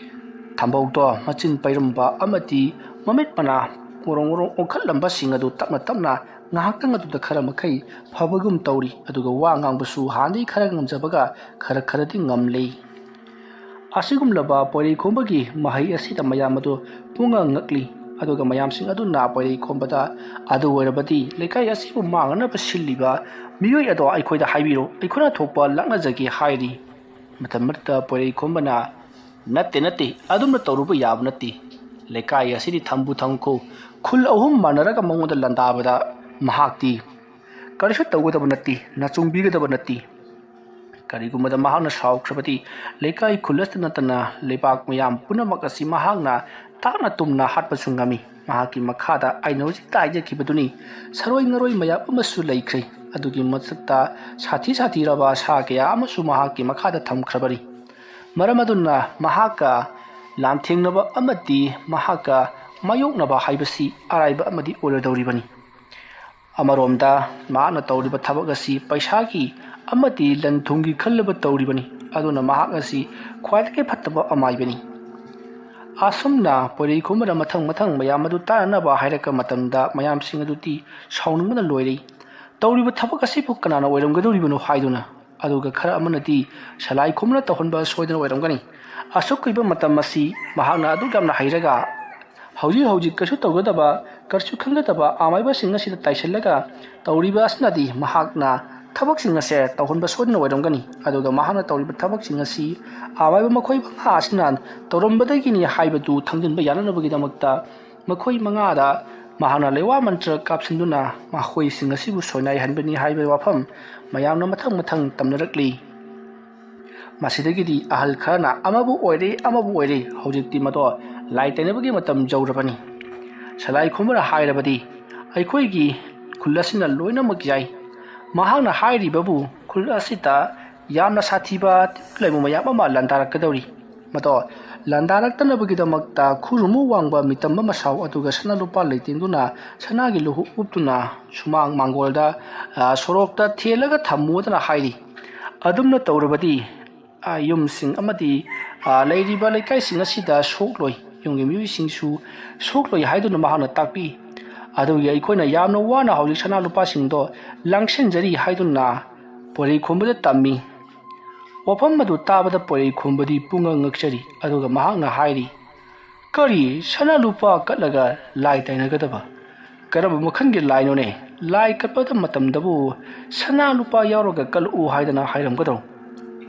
ꯊꯝꯕꯧꯗꯣ ꯃꯆꯤꯟ ꯄꯩꯔꯝꯕ ꯑꯃꯗꯤ ꯃꯃꯤꯠ ꯃꯅꯥ ꯉꯣꯔꯣꯡ ꯉꯣꯔꯣꯡ ꯑꯣꯟꯈꯠꯂꯝꯕꯁꯤꯡ ꯑꯗꯨ ꯇꯞꯅ ꯇꯞꯅ ꯉꯥꯏꯍꯥꯛꯇꯪ ꯑꯗꯨꯗ ꯈꯔ ꯃꯈꯩ ꯐꯕꯒꯨꯝ ꯇꯧꯔꯤ, ꯑꯗꯨꯒ ꯋꯥ ꯉꯥꯡꯕꯁꯨ ꯍꯥꯟꯅꯗꯒꯤ ꯈꯔ ꯉꯝꯖꯕꯒ ꯈꯔ ꯈꯔꯗꯤ ꯉꯝꯂꯦ꯫ ꯑꯁꯤꯒꯨꯝꯂꯕ ꯄꯣꯏꯔꯩ ꯈꯣꯝꯕꯒꯤ ꯃꯍꯩ ꯑꯁꯤꯗ ꯃꯌꯥꯝ ꯑꯗꯨ ꯄꯨꯡꯉꯛ ꯉꯛꯂꯤ, ꯑꯗꯨꯒ ꯃꯌꯥꯝꯁꯤꯡ ꯑꯗꯨꯅ ꯄꯣꯏꯔꯩ ꯈꯣꯝꯕꯗ, "ꯑꯗꯨ ꯑꯣꯏꯔꯕꯗꯤ ꯂꯩꯀꯥꯏ ꯑꯁꯤꯕꯨ ꯃꯥꯡꯅꯅꯕ ꯁꯤꯜꯂꯤꯕ ꯃꯤꯑꯣꯏ ꯑꯗꯣ ꯑꯩꯈꯣꯏꯗ ꯍꯥꯏꯕꯤꯔꯣ, ꯑꯩꯈꯣꯏꯅ ꯊꯣꯛꯄ ꯂꯥꯛꯅꯖꯒꯦ" ꯍꯥꯏꯔꯤ꯫ ꯃꯇꯝ ꯑꯃꯗ ꯄꯣꯏꯔꯩ ꯈꯣꯝꯕꯅ, "ꯅꯠꯇꯦ, ꯅꯠꯇꯦ, ꯑꯗꯨꯝꯅ ꯇꯧꯔꯨꯕ ꯌꯥꯕ ꯅꯠꯇꯦ꯫ ꯂꯩꯀꯥꯏ ꯑꯁꯤꯗꯤ ꯊꯝꯕꯨ ꯊꯝꯈꯣ, ꯈꯨꯜ ꯑꯍꯨꯝ ꯃꯥꯟꯅꯔꯒ ꯃꯉꯣꯟꯗ ꯂꯥꯟꯗꯥꯕꯗ ꯃꯍꯥꯛꯇꯤ ꯀꯔꯤꯁꯨ ꯇꯧꯒꯗꯕ ꯅꯠꯇꯦ, ꯅꯆꯨꯡꯕꯤꯒꯗꯕ ꯅꯠꯇꯦ꯫ ꯀꯔꯤꯒꯨꯝꯕꯗ ꯃꯍꯥꯛꯅ ꯁꯥꯎꯈ꯭ꯔꯕꯗꯤ ꯂꯩꯀꯥꯏ ꯈꯨꯜ ꯑꯁꯤꯗ ꯅꯠꯇꯅ ꯂꯩꯕꯥꯛ ꯃꯌꯥꯝ ꯄꯨꯝꯅꯃꯛ ꯑꯁꯤ ꯃꯍꯥꯛꯅ ꯇꯥꯛꯅ ꯇꯨꯝꯅ ꯍꯥꯠꯄꯁꯨ ꯉꯝꯃꯤ꯫ ꯃꯍꯥꯛꯀꯤ ꯃꯈꯥꯗ ꯑꯩꯅ ꯍꯧꯖꯤꯛꯇ ꯍꯥꯏꯖꯈꯤꯕꯗꯨꯅꯤ, ꯁꯔꯣꯏ ꯉꯔꯣꯏ ꯃꯌꯥꯝ ꯑꯃꯁꯨ ꯂꯩꯈ꯭ꯔꯦ꯫ ꯑꯗꯨꯒꯤ ꯃꯊꯛꯇ ꯁꯥꯊꯤ ꯁꯥꯊꯤꯔꯕ ꯁꯥ ꯀꯌꯥ ꯑꯃꯁꯨ ꯃꯍꯥꯛꯀꯤ ꯃꯈꯥꯗ ꯊꯝꯈ꯭ꯔꯕꯅꯤ꯫ ꯃꯔꯝ ꯑꯗꯨꯅ ꯃꯍꯥꯛꯀ ꯂꯥꯟꯊꯦꯡꯅꯕ ꯑꯃꯗꯤ ꯃꯍꯥꯛꯀ ꯃꯥꯌꯣꯛꯅꯕ ꯍꯥꯏꯕꯁꯤ ꯑꯔꯥꯏꯕ ꯑꯃꯗꯤ ꯑꯣꯏꯔꯣꯏꯗꯧꯔꯤꯕꯅꯤ꯫ ꯑꯃꯔꯣꯝꯗ ꯃꯍꯥꯛꯅ ꯇꯧꯔꯤꯕ ꯊꯕꯛ ꯑꯁꯤ ꯄꯩꯁꯥꯒꯤ ꯑꯃꯗꯤ ꯂꯟ ꯊꯨꯝꯒꯤ ꯈꯜꯂꯕ ꯇꯧꯔꯤꯕꯅꯤ꯫ ꯑꯗꯨꯅ ꯃꯍꯥꯛ ꯑꯁꯤ ꯈ꯭ꯋꯥꯏꯗꯒꯤ ꯐꯠꯇꯕ ꯑꯃꯥꯏꯕꯅꯤ꯫ ꯑꯁꯨꯝꯅ ꯄꯣꯏꯔꯩ ꯈꯨꯝꯕꯅ ꯃꯊꯪ ꯃꯊꯪ ꯃꯌꯥꯝ ꯑꯗꯨ ꯇꯥꯅꯅꯕ ꯍꯥꯏꯔꯛꯄ ꯃꯇꯝꯗ ꯃꯌꯥꯝꯁꯤꯡ ꯑꯗꯨꯗꯤ ꯁꯥꯎꯅꯤꯡꯕꯅ ꯂꯣꯏꯔꯦ꯫ ꯇꯧꯔꯤꯕ ꯊꯕꯛ ꯑꯁꯤꯕꯨ ꯀꯅꯥꯅ ꯑꯣꯏꯔꯝꯒꯗꯧꯔꯤꯕꯅꯣ ꯍꯥꯏꯗꯨꯅ꯫ ꯑꯗꯨꯒ ꯈꯔ ꯑꯃꯅꯗꯤ ꯁꯂꯥꯏ ꯈꯨꯝꯕꯅ ꯇꯧꯍꯟꯕ ꯁꯣꯏꯗꯅ ꯑꯣꯏꯔꯝꯒꯅꯤ꯫ ꯑꯁꯨꯛ ꯀꯨꯏꯕ ꯃꯇꯝ ꯑꯁꯤ ꯃꯍꯥꯛꯅ ꯑꯗꯨꯛ ꯌꯥꯝꯅ ꯍꯩꯔꯒ ꯍꯧꯖꯤꯛ ꯍꯧꯖꯤꯛ ꯀꯩꯁꯨ ꯇꯧꯒꯗꯕ, ꯀꯔꯤꯁꯨ ꯈꯪꯒꯗꯕ ꯑꯃꯥꯏꯕꯁꯤꯡ ꯑꯁꯤꯗ ꯇꯥꯏꯁꯤꯜꯂꯒ ꯇꯧꯔꯤꯕ ꯑꯁꯤꯅꯗꯤ ꯃꯍꯥꯛꯅ ꯊꯕꯛꯁꯤꯡ ꯑꯁꯦ ꯇꯧꯍꯟꯕ ꯁꯣꯏꯗꯅ ꯑꯣꯏꯔꯝꯒꯅꯤ꯫ ꯑꯗꯨꯒ ꯃꯍꯥꯛꯅ ꯇꯧꯔꯤꯕ ꯊꯕꯛꯁꯤꯡ ꯑꯁꯤ ꯑꯃꯥꯏꯕ ꯃꯈꯣꯏ ꯃꯉꯥ ꯑꯁꯤꯅ ꯇꯧꯔꯝꯕꯗꯒꯤꯅꯤ ꯍꯥꯏꯕꯗꯨ ꯊꯪꯖꯤꯟꯕ ꯌꯥꯅꯅꯕꯒꯤꯗꯃꯛꯇ ꯃꯈꯣꯏ ꯃꯉꯥꯗ ꯃꯍꯥꯛꯅ ꯂꯩꯋꯥ ꯃꯟꯇ꯭ꯔ ꯀꯥꯞꯁꯤꯟꯗꯨꯅ ꯃꯈꯣꯏꯁꯤꯡ ꯑꯁꯤꯕꯨ ꯁꯣꯏꯅꯥꯏꯍꯟꯕꯅꯤ ꯍꯥꯏꯕ ꯋꯥꯐꯝ ꯃꯌꯥꯝꯅ ꯃꯊꯪ ꯃꯊꯪ ꯇꯝꯅꯔꯛꯂꯤ꯫ ꯃꯁꯤꯗꯒꯤꯗꯤ ꯑꯍꯜ ꯈꯔꯅ ꯑꯃꯕꯨ ꯑꯣꯏꯔꯦ, ꯑꯃꯕꯨ ꯑꯣꯏꯔꯦ, ꯍꯧꯖꯤꯛꯇꯤ ꯃꯗꯣ ꯂꯥꯏ ꯇꯩꯅꯕꯒꯤ ꯃꯇꯝ ꯌꯧꯔꯕꯅꯤ꯫ ꯁꯂꯥꯏ ꯈꯨꯝꯕꯅ ꯍꯥꯏꯔꯕꯗꯤ ꯑꯩꯈꯣꯏꯒꯤ ꯈꯨꯜ ꯑꯁꯤꯅ ꯂꯣꯏꯅꯃꯛ ꯌꯥꯏ꯫ ꯃꯍꯥꯛꯅ ꯍꯥꯏꯔꯤꯕꯕꯨ ꯈꯨꯜ ꯑꯁꯤꯗ ꯌꯥꯝꯅ ꯁꯥꯊꯤꯕ ꯂꯩꯕ ꯃꯌꯥꯝ ꯑꯃ ꯂꯥꯟꯗꯥꯔꯛꯀꯗꯧꯔꯤ꯫ ꯃꯗꯣ ꯂꯥꯟꯗꯥꯔꯛꯇꯅꯕꯒꯤꯗꯃꯛꯇ ꯈꯨꯔꯨꯃꯨ ꯋꯥꯡꯕ ꯃꯤꯇꯝꯕ ꯃꯁꯥꯎ ꯑꯗꯨꯒ ꯁꯅꯥ ꯂꯨꯄꯥ ꯂꯩꯇꯦꯡꯗꯨꯅ ꯁꯅꯥꯒꯤ ꯂꯨꯍꯨꯞ ꯎꯞꯇꯨꯅ ꯁꯨꯃꯥꯡ ꯃꯥꯡꯒꯣꯜꯗ, ꯑ, ꯁꯣꯔꯣꯛꯇ ꯊꯦꯜꯂꯒ ꯊꯝꯃꯨꯗꯅ ꯍꯥꯏꯔꯤ꯫ ꯑꯗꯨꯝꯅ ꯇꯧꯔꯕꯗꯤ, ꯑ, ꯌꯨꯝꯁꯤꯡ ꯑꯃꯗꯤ, ꯑ, ꯂꯩꯔꯤꯕ ꯂꯩꯀꯥꯏꯁꯤꯡ ꯑꯁꯤꯗ ꯁꯣꯛꯂꯣꯏ, ꯌꯨꯝꯒꯤ ꯃꯤꯑꯣꯏꯁꯤꯡꯁꯨ ꯁꯣꯛꯂꯣꯏ ꯍꯥꯏꯗꯨꯅ ꯃꯍꯥꯛꯅ ꯇꯥꯛꯄꯤ꯫ ꯑꯗꯨꯒꯤ ꯑꯩꯈꯣꯏꯅ ꯌꯥꯝꯅ ꯋꯥꯅ ꯍꯧꯖꯤꯛ ꯁꯅꯥ ꯂꯨꯄꯥꯁꯤꯡꯗꯣ ꯂꯥꯡꯁꯤꯟꯖꯔꯤ ꯍꯥꯏꯗꯨꯅ ꯄꯣꯏꯔꯩ ꯈꯨꯝꯕꯗ ꯇꯝꯃꯤ꯫ ꯋꯥꯐꯝ ꯑꯗꯨ ꯇꯥꯕꯗ ꯄꯣꯏꯔꯩ ꯈꯨꯝꯕꯗꯤ ꯄꯨꯡꯉꯛ ꯉꯛꯆꯔꯤ, ꯑꯗꯨꯒ ꯃꯍꯥꯛꯅ ꯍꯥꯏꯔꯤ, "ꯀꯔꯤ, ꯁꯅꯥ ꯂꯨꯄꯥ ꯀꯠꯂꯒ ꯂꯥꯏ ꯇꯥꯏꯅꯒꯗꯕ? ꯀꯔꯝꯕ ꯃꯈꯜꯒꯤ ꯂꯥꯏꯅꯣꯅꯦ? ꯂꯥꯏ ꯀꯠꯄꯗ ꯃꯇꯝꯗꯕꯨ ꯁꯅꯥ ꯂꯨꯄꯥ ꯌꯥꯎꯔꯒ ꯀꯠꯂꯛꯎ ꯍꯥꯏꯗꯅ ꯍꯥꯏꯔꯝꯒꯗ꯭ꯔꯣ?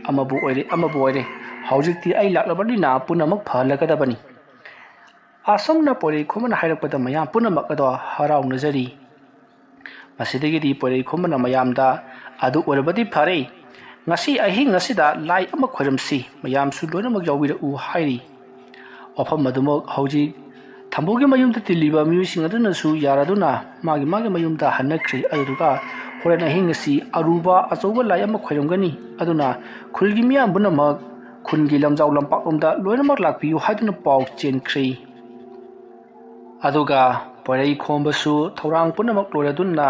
ꯑꯃꯕꯨ ꯑꯣꯏꯔꯦ, ꯑꯃꯕꯨ ꯑꯣꯏꯔꯦ, ꯍꯧꯖꯤꯛꯇꯤ ꯑꯩ ꯂꯥꯛꯂꯕꯅꯤꯅ ꯄꯨꯝꯅꯃꯛ ꯐꯍꯜꯂꯒꯗꯕꯅꯤ"꯫ ꯑꯁꯨꯝꯅ ꯄꯣꯏꯔꯩ ꯈꯨꯝꯕꯅ ꯍꯥꯏꯔꯛꯄꯗ ꯃꯌꯥꯝ ꯄꯨꯝꯅꯃꯛ ꯑꯗꯣ ꯍꯔꯥꯎꯅꯖꯔꯤ꯫ ꯃꯁꯤꯗꯒꯤꯗꯤ ꯄꯣꯏꯔꯩ ꯈꯨꯝꯕꯅ ꯃꯌꯥꯝꯗ, "ꯑꯗꯨ ꯑꯣꯏꯔꯕꯗꯤ ꯐꯔꯦ, ꯉꯁꯤ ꯑꯍꯤꯡ ꯑꯁꯤꯗ ꯂꯥꯏ ꯑꯃ ꯈꯣꯏꯔꯝꯁꯤ, ꯃꯌꯥꯝꯁꯨ ꯂꯣꯏꯅꯃꯛ ꯌꯥꯎꯕꯤꯔꯛꯎ" ꯍꯥꯏꯔꯤ꯫ ꯋꯥꯐꯝ ꯑꯗꯨꯃꯛ ꯍꯧꯖꯤꯛ ꯊꯝꯕꯧꯒꯤ ꯃꯌꯨꯝꯗ ꯇꯤꯜꯂꯤꯕ ꯃꯤꯑꯣꯏꯁꯤꯡ ꯑꯗꯨꯅꯁꯨ ꯌꯥꯔꯗꯨꯅ ꯃꯥꯒꯤ ꯃꯥꯒꯤ ꯃꯌꯨꯝꯗ ꯍꯟꯅꯈ꯭ꯔꯦ꯫ ꯑꯗꯨꯗꯨꯒ ꯍꯣꯔꯦꯟ ꯑꯍꯤꯡ ꯑꯁꯤ ꯑꯔꯨꯕ ꯑꯆꯧꯕ ꯂꯥꯏ ꯑꯃ ꯈꯣꯏꯔꯝꯒꯅꯤ, ꯑꯗꯨꯅ ꯈꯨꯜꯒꯤ ꯃꯤꯌꯥꯝ ꯄꯨꯝꯅꯃꯛ ꯈꯨꯟꯒꯤ ꯂꯝꯖꯥꯎ ꯂꯝꯄꯥꯛꯂꯣꯝꯗ ꯂꯣꯏꯅꯃꯛ ꯂꯥꯛꯄꯤꯌꯨ ꯍꯥꯏꯗꯨꯅ ꯄꯥꯎ ꯆꯦꯟꯈ꯭ꯔꯦ꯫ ꯑꯗꯨꯒ ꯄꯣꯏꯔꯩ ꯈꯣꯝꯕꯁꯨ ꯊꯧꯔꯥꯡ ꯄꯨꯝꯅꯃꯛ ꯂꯣꯏꯔꯗꯨꯅ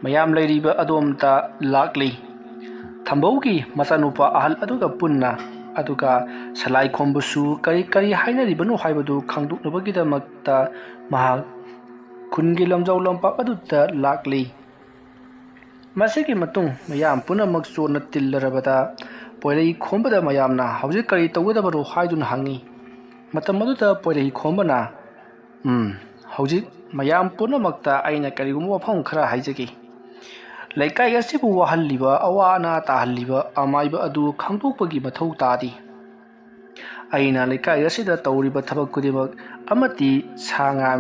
ꯃꯌꯥꯝ ꯂꯩꯔꯤꯕ ꯑꯗꯣꯝꯗ ꯂꯥꯛꯂꯤ꯫ ꯊꯝꯕꯧꯒꯤ ꯃꯆꯥꯅꯨꯄꯥ ꯑꯍꯜ ꯑꯗꯨꯒ ꯄꯨꯟꯅ, ꯑꯗꯨꯒ ꯁꯂꯥꯏ ꯈꯣꯝꯕꯁꯨ ꯀꯔꯤ ꯀꯔꯤ ꯍꯥꯏꯅꯔꯤꯕꯅꯣ ꯍꯥꯏꯕꯗꯨ ꯈꯪꯗꯣꯛꯅꯕꯒꯤꯗꯃꯛꯇ ꯃꯍꯥꯛ ꯈꯨꯟꯒꯤ ꯂꯝꯖꯥꯎ ꯂꯝꯄꯥꯛ ꯑꯗꯨꯗ ꯂꯥꯛꯂꯤ꯫ ꯃꯁꯤꯒꯤ ꯃꯇꯨꯡ ꯃꯌꯥꯝ ꯄꯨꯝꯅꯃꯛ ꯆꯣꯟꯅ ꯇꯤꯜꯂꯔꯕꯗ ꯄꯣꯏꯔꯩ ꯈꯣꯝꯕꯗ ꯃꯌꯥꯝꯅ ꯍꯧꯖꯤꯛ ꯀꯔꯤ ꯇꯧꯒꯗꯕꯅꯣ ꯍꯥꯏꯗꯨꯅ ꯍꯪꯉꯤ꯫ ꯃꯇꯝ ꯑꯗꯨꯗ ꯄꯣꯏꯔꯩ ꯈꯣꯝꯕꯅ, "ꯎꯝ, ꯍꯧꯖꯤꯛ ꯃꯌꯥꯝ ꯄꯨꯝꯅꯃꯛꯇ ꯑꯩꯅ ꯀꯔꯤꯒꯨꯝꯕ ꯋꯥꯐꯝ ꯈꯔ ꯍꯥꯏꯖꯒꯦ꯫ ꯂꯩꯀꯥꯏ ꯑꯁꯤꯕꯨ ꯋꯥꯍꯜꯂꯤꯕ, ꯑꯋꯥ ꯑꯅꯥ ꯇꯥꯍꯜꯂꯤꯕ ꯑꯃꯥꯏꯕ ꯑꯗꯨ ꯈꯪꯗꯣꯛꯄꯒꯤ ꯃꯊꯧ ꯇꯥꯗꯦ꯫ ꯑꯩꯅ ꯂꯩꯀꯥꯏ ꯑꯁꯤꯗ ꯇꯧꯔꯤꯕ ꯊꯕꯛ ꯈꯨꯗꯤꯡꯃꯛ ꯑꯃꯗꯤ ꯁꯥ ꯉꯥ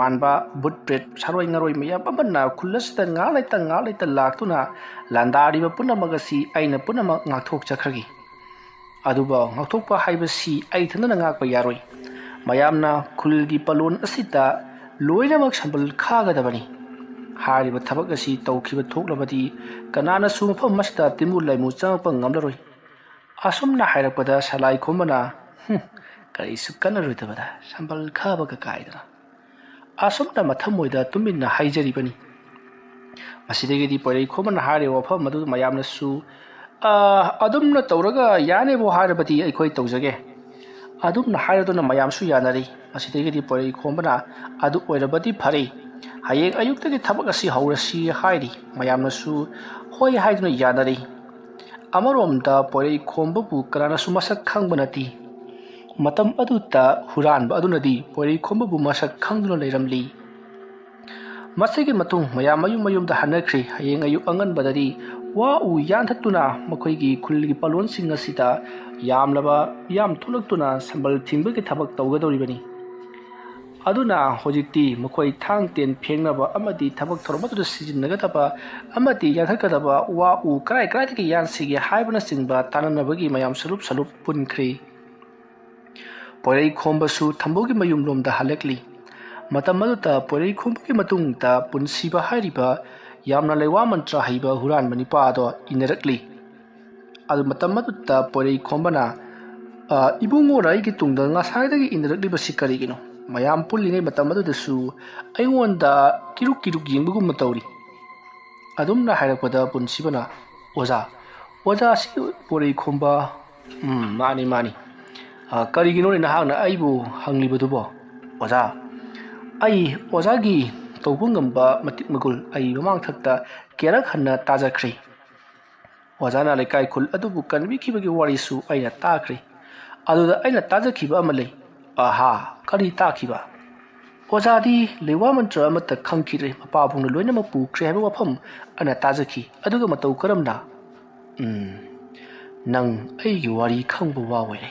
ꯃꯥꯟꯕ ꯕꯨꯠ ꯄ꯭ꯔꯦꯠ, ꯁꯥꯔꯣꯏ ꯉꯥꯔꯣꯏ ꯃꯌꯥꯝ ꯑꯃꯅ ꯈꯨꯜ ꯑꯁꯤꯗ ꯉꯥꯏꯍꯥꯛ ꯂꯩꯇ ꯉꯥꯏꯍꯥꯛ ꯂꯩꯇ ꯂꯥꯛꯇꯨꯅ ꯂꯥꯟꯗꯥꯔꯤꯕ ꯄꯨꯝꯅꯃꯛ ꯑꯁꯤ ꯑꯩꯅ ꯄꯨꯝꯅꯃꯛ ꯉꯥꯛꯊꯣꯛꯆꯈ꯭ꯔꯒꯦ꯫ ꯑꯗꯨꯕꯨ ꯉꯥꯛꯊꯣꯛꯄ ꯍꯥꯏꯕꯁꯤ ꯑꯩ ꯏꯊꯟꯗꯅ ꯉꯥꯛꯄ ꯌꯥꯔꯣꯏ꯫ ꯃꯌꯥꯝꯅ ꯈꯨꯜꯒꯤ ꯄꯂꯣꯟ ꯑꯁꯤꯗ ꯂꯣꯏꯅꯃꯛ ꯁꯝꯕꯜ ꯈꯥꯒꯗꯕꯅꯤ꯫ ꯍꯥꯏꯔꯤꯕ ꯊꯕꯛ ꯑꯁꯤ ꯇꯧꯈꯤꯕ ꯊꯣꯛꯂꯕꯗꯤ ꯀꯅꯥꯅꯁꯨ ꯃꯐꯝ ꯑꯁꯤꯗ ꯇꯤꯟꯃꯨ ꯂꯥꯏꯃꯨ ꯆꯪꯉꯛꯄ ꯉꯝꯂꯔꯣꯏ꯫" ꯑꯁꯨꯝꯅ ꯍꯥꯏꯔꯛꯄꯗ ꯁꯂꯥꯏ ꯈꯣꯝꯕꯅ, "ꯍꯨꯝ, ꯀꯔꯤꯁꯨ ꯀꯟꯅꯔꯣꯏꯗꯕꯗ ꯁꯝꯕꯜ ꯈꯥꯕꯒ ꯀꯥꯏꯗꯅ?" ꯑꯁꯨꯝꯅ ꯃꯊꯃꯣꯏꯗ ꯇꯨꯃꯤꯟꯅ ꯍꯥꯏꯖꯔꯤꯕꯅꯤ꯫ ꯃꯁꯤꯗꯒꯤꯗꯤ ꯄꯣꯏꯔꯩ ꯈꯣꯝꯕꯅ ꯍꯥꯏꯔꯤꯕ ꯋꯥꯐꯝ ꯑꯗꯨ ꯃꯌꯥꯝꯅꯁꯨ, "ꯑ, ꯑꯗꯨꯝꯅ ꯇꯧꯔꯒ ꯌꯥꯅꯦꯕꯨ ꯍꯥꯏꯔꯕꯗꯤ ꯑꯩꯈꯣꯏ ꯇꯧꯖꯒꯦ꯫" ꯑꯗꯨꯝꯅ ꯍꯥꯏꯔꯗꯨꯅ ꯃꯌꯥꯝꯁꯨ ꯌꯥꯅꯔꯤ꯫ ꯃꯁꯤꯗꯒꯤꯗꯤ ꯄꯣꯏꯔꯩ ꯈꯣꯝꯕꯅ "ꯑꯗꯨ ꯑꯣꯏꯔꯕꯗꯤ ꯐꯔꯦ, ꯍꯌꯦꯡ ꯑꯌꯨꯛꯇꯒꯤ ꯊꯕꯛ ꯑꯁꯤ ꯍꯧꯔꯁꯤ" ꯍꯥꯏꯔꯤ꯫ ꯃꯌꯥꯝꯅꯁꯨ ꯍꯣꯏ ꯍꯥꯏꯗꯨꯅ ꯌꯥꯅꯔꯤ꯫ ꯑꯃꯔꯣꯝꯗ ꯄꯣꯏꯔꯩ ꯈꯣꯝꯕꯕꯨ ꯀꯅꯥꯅꯁꯨ ꯃꯁꯛ ꯈꯪꯕ ꯅꯠꯇꯦ꯫ ꯃꯇꯝ ꯑꯗꯨꯗ ꯍꯨꯔꯥꯟꯕ ꯑꯗꯨꯅꯗꯤ ꯄꯣꯏꯔꯩ ꯈꯣꯝꯕꯕꯨ ꯃꯁꯛ ꯈꯪꯗꯨꯅ ꯂꯩꯔꯝꯂꯤ꯫ ꯃꯁꯤꯒꯤ ꯃꯇꯨꯡ ꯃꯌꯥꯝ ꯃꯌꯨꯝ ꯃꯌꯨꯝꯗ ꯍꯟꯅꯈ꯭ꯔꯦ꯫ ꯍꯌꯦꯡ ꯑꯌꯨꯛ ꯑꯉꯟꯕꯗꯗꯤ ꯋꯥ ꯎ ꯌꯥꯟꯊꯠꯇꯨꯅ ꯃꯈꯣꯏꯒꯤ ꯈꯨꯜꯒꯤ ꯄꯂꯣꯟꯁꯤꯡ ꯑꯁꯤꯗ ꯌꯥꯝꯂꯕ ꯃꯤꯌꯥꯝ ꯊꯣꯛꯂꯛꯇꯨꯅ ꯁꯝꯕꯜ ꯊꯤꯡꯕꯒꯤ ꯊꯕꯛ ꯇꯧꯒꯗꯧꯔꯤꯕꯅꯤ꯫ ꯑꯗꯨꯅ ꯍꯧꯖꯤꯛꯇꯤ ꯃꯈꯣꯏ ꯊꯥꯡ ꯇꯦꯟ ꯐꯦꯡꯅꯕ ꯑꯃꯗꯤ ꯊꯕꯛ ꯊꯧꯔꯝ ꯑꯗꯨꯗ ꯁꯤꯖꯤꯟꯅꯒꯗꯕ ꯑꯃꯗꯤ ꯌꯥꯟꯊꯠꯀꯗꯕ ꯋꯥ ꯎ ꯀꯔꯥꯏ ꯀꯔꯥꯏꯗꯒꯤ ꯌꯥꯟꯁꯤꯒꯦ ꯍꯥꯏꯕꯅꯆꯤꯡꯕ ꯇꯥꯟꯅꯅꯕꯒꯤ ꯃꯌꯥꯝ ꯁꯔꯨꯞ ꯁꯔꯨꯞ ꯄꯨꯟꯈ꯭ꯔꯦ꯫ ꯄꯣꯏꯔꯩ ꯈꯣꯝꯕꯁꯨ ꯊꯝꯕꯧꯒꯤ ꯃꯌꯨꯝꯂꯣꯝꯗ ꯍꯜꯂꯛꯂꯤ꯫ ꯃꯇꯝ ꯑꯗꯨꯗ ꯄꯣꯏꯔꯩ ꯈꯣꯝꯕꯒꯤ ꯃꯇꯨꯡꯗ ꯄꯨꯟꯁꯤꯕ ꯍꯥꯏꯔꯤꯕ ꯌꯥꯝꯅ ꯂꯩꯋꯥ ꯃꯟꯇ꯭ꯔ ꯍꯩꯕ ꯍꯨꯔꯥꯟꯕ ꯅꯨꯄꯥ ꯑꯗꯣ ꯏꯟꯅꯔꯛꯂꯤ꯫ ꯑꯗꯨ ꯃꯇꯝ ꯑꯗꯨꯗ ꯄꯣꯏꯔꯩ ꯈꯣꯝꯕꯅ, "ꯑ, ꯏꯕꯨꯡꯉꯣꯅ ꯑꯩꯒꯤ ꯇꯨꯡꯗ ꯉꯁꯥꯏꯗꯒꯤ ꯏꯟꯅꯔꯛꯂꯤꯕꯁꯤ ꯀꯔꯤꯒꯤꯅꯣ? ꯃꯌꯥꯝ ꯄꯨꯜꯂꯤꯉꯩ ꯃꯇꯝ ꯑꯗꯨꯗꯁꯨ ꯑꯩꯉꯣꯟꯗ ꯀꯤꯔꯨꯛ ꯀꯤꯔꯨꯛ ꯌꯦꯡꯕꯒꯨꯝꯅ ꯇꯧꯔꯤ꯫ ꯑꯗꯨꯝꯅ ꯍꯥꯏꯔꯛꯄꯗ ꯄꯨꯟꯁꯤꯕꯅ, "ꯑꯣꯖꯥ, ꯑꯣꯖꯥꯁꯤ ꯄꯣꯏꯔꯩꯈꯣꯝꯕ?" "ꯎꯝ, ꯃꯥꯅꯤ, ꯃꯥꯅꯤ꯫ ꯑ, ꯀꯔꯤꯒꯤꯅꯣꯅꯦ ꯅꯍꯥꯛꯅ ꯑꯩꯕꯨ ꯍꯪꯂꯤꯕꯗꯨꯕꯣ?" "ꯑꯣꯖꯥ, ꯑꯩ ꯑꯣꯖꯥꯒꯤ ꯇꯧꯕ ꯉꯝꯕ ꯃꯇꯤꯛ ꯃꯒꯨꯜ ꯑꯩ ꯃꯃꯥꯡ ꯊꯛꯇ ꯀꯌꯥꯔꯛ ꯍꯟꯅ ꯇꯥꯖꯈ꯭ꯔꯦ꯫ ꯑꯣꯖꯥꯅ ꯂꯩꯀꯥꯏ ꯈꯨꯜ ꯑꯗꯨꯕꯨ ꯀꯟꯕꯤꯈꯤꯕꯒꯤ ꯋꯥꯔꯤꯁꯨ ꯑꯩꯅ ꯇꯥꯈ꯭ꯔꯦ꯫ ꯑꯗꯨꯗ ꯑꯩꯅ ꯇꯥꯖꯈꯤꯕ ꯑꯃ ꯂꯩ꯫" "ꯑꯍꯥ, ꯀꯔꯤ ꯇꯥꯈꯤꯕ?" "ꯑꯣꯖꯥꯗꯤ ꯂꯩꯋꯥ ꯃꯟꯇ꯭ꯔ ꯑꯃꯠꯇ ꯈꯪꯈꯤꯗ꯭ꯔꯦ, ꯃꯄꯥꯕꯨꯡꯅ ꯂꯣꯏꯅꯃꯛ ꯄꯨꯈ꯭ꯔꯦ ꯍꯥꯏꯕ ꯋꯥꯐꯝ ꯑꯩꯅ ꯇꯥꯖꯈꯤ꯫ ꯑꯗꯨꯒ ꯃꯇꯧ ꯀꯔꯝꯅ?" "ꯎꯝ, ꯅꯪ ꯑꯩꯒꯤ ꯋꯥꯔꯤ ꯈꯪꯕ ꯋꯥ ꯑꯣꯏꯔꯦ꯫"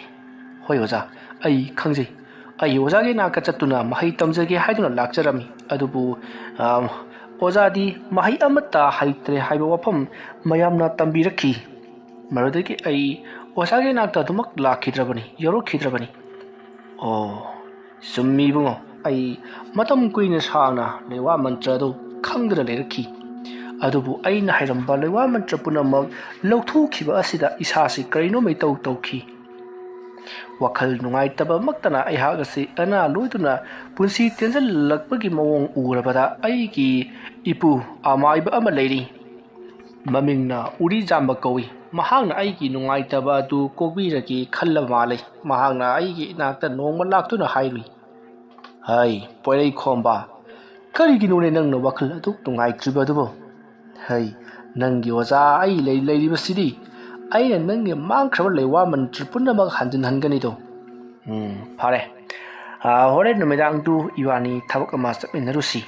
"ꯍꯣꯏ ꯑꯣꯖꯥ, ꯑꯩ ꯈꯪꯖꯩ꯫ ꯑꯩ ꯑꯣꯖꯥꯒꯤ ꯅꯥꯛꯇ ꯆꯠꯇꯨꯅ ꯃꯍꯩ ꯇꯝꯖꯒꯦ ꯍꯥꯏꯗꯨꯅ ꯂꯥꯛꯆꯔꯝꯃꯤ꯫ ꯑꯗꯨꯕꯨ, ꯑ, ꯑꯣꯖꯥꯗꯤ ꯃꯍꯩ ꯑꯃꯠꯇ ꯍꯩꯇ꯭ꯔꯦ ꯍꯥꯏꯕ ꯋꯥꯐꯝ ꯃꯌꯥꯝꯅ ꯇꯝꯕꯤꯔꯛꯈꯤ꯫ ꯃꯗꯨꯗꯒꯤ ꯑꯩ ꯑꯣꯖꯥꯒꯤ ꯅꯥꯛꯇ ꯑꯗꯨꯃꯛ ꯂꯥꯛꯈꯤꯗ꯭ꯔꯕꯅꯤ, ꯌꯧꯔꯛꯈꯤꯗ꯭ꯔꯕꯅꯤ꯫" "ꯑꯣ, ꯆꯨꯝꯃꯤ ꯏꯕꯨꯡꯉꯣ, ꯑꯩ ꯃꯇꯝ ꯀꯨꯏꯅ ꯁꯥꯡꯅ ꯂꯩꯋꯥ ꯃꯟꯇ꯭ꯔ ꯑꯗꯨ ꯈꯪꯗꯅ ꯂꯩꯔꯛꯈꯤ꯫ ꯑꯗꯨꯕꯨ ꯑꯩꯅ ꯍꯩꯔꯝꯕ ꯂꯩꯋꯥ ꯃꯟꯇ꯭ꯔ ꯄꯨꯝꯅꯃꯛ ꯂꯧꯊꯣꯛꯈꯤꯕ ꯑꯁꯤꯗ ꯏꯁꯥꯁꯤ ꯀꯔꯤꯅꯣꯝ ꯏꯇꯧ ꯇꯧꯈꯤ꯫ ꯋꯥꯈꯜ ꯅꯨꯡꯉꯥꯏꯇꯕꯃꯛꯇꯅ ꯑꯩꯍꯥꯛ ꯑꯁꯤ ꯑꯅꯥ ꯂꯣꯏꯗꯨꯅ ꯄꯨꯟꯁꯤ ꯇꯦꯟꯖꯜꯂꯛꯄꯒꯤ ꯃꯑꯣꯡ ꯎꯔꯕꯗ ꯑꯩꯒꯤ ꯏꯄꯨ ꯑꯃꯥꯏꯕ ꯑꯃ ꯂꯩꯔꯤ꯫ ꯃꯃꯤꯡꯅ ꯎꯔꯤꯖꯥꯝꯕ ꯀꯧꯏ꯫ ꯃꯍꯥꯛꯅ ꯑꯩꯒꯤ ꯅꯨꯡꯉꯥꯏꯇꯕ ꯑꯗꯨ ꯀꯣꯛꯄꯤꯔꯒꯦ ꯈꯜꯂꯕ ꯃꯥꯜꯂꯦ꯫ ꯃꯍꯥꯛꯅ ꯑꯩꯒꯤ ꯏꯅꯥꯛꯇ ꯅꯣꯡꯃ ꯂꯥꯛꯇꯨꯅ ꯍꯥꯏꯔꯨꯏ, "ꯍꯩ, ꯄꯣꯏꯔꯩꯈꯣꯝꯕ, ꯀꯔꯤꯒꯤꯅꯣꯅꯦ ꯅꯪꯅ ꯋꯥꯈꯜ ꯑꯗꯨꯛ ꯅꯨꯡꯉꯥꯏꯇ꯭ꯔꯤꯕ ꯑꯗꯨꯕꯨ? ꯍꯩ, ꯅꯪꯒꯤ ꯑꯣꯖꯥ ꯑꯩ ꯂꯩ-, ꯂꯩꯔꯤꯕꯁꯤꯗꯤ꯫ ꯑꯩꯅ ꯅꯪꯒꯤ ꯃꯥꯡꯈ꯭ꯔꯕ ꯂꯩꯋꯥ ꯃꯟꯇ꯭ꯔ ꯄꯨꯝꯅꯃꯛ ꯍꯟꯖꯤꯟꯍꯟꯒꯅꯤꯗꯣ꯫ ꯎꯝ, ꯐꯔꯦ꯫ ꯑꯥ, ꯍꯣꯔꯦꯟ ꯅꯨꯃꯤꯗꯥꯡꯗꯨ ꯏꯕꯥꯅꯤ ꯊꯕꯛ ꯑꯃ ꯆꯠꯃꯤꯟꯅꯔꯨꯁꯤ꯫"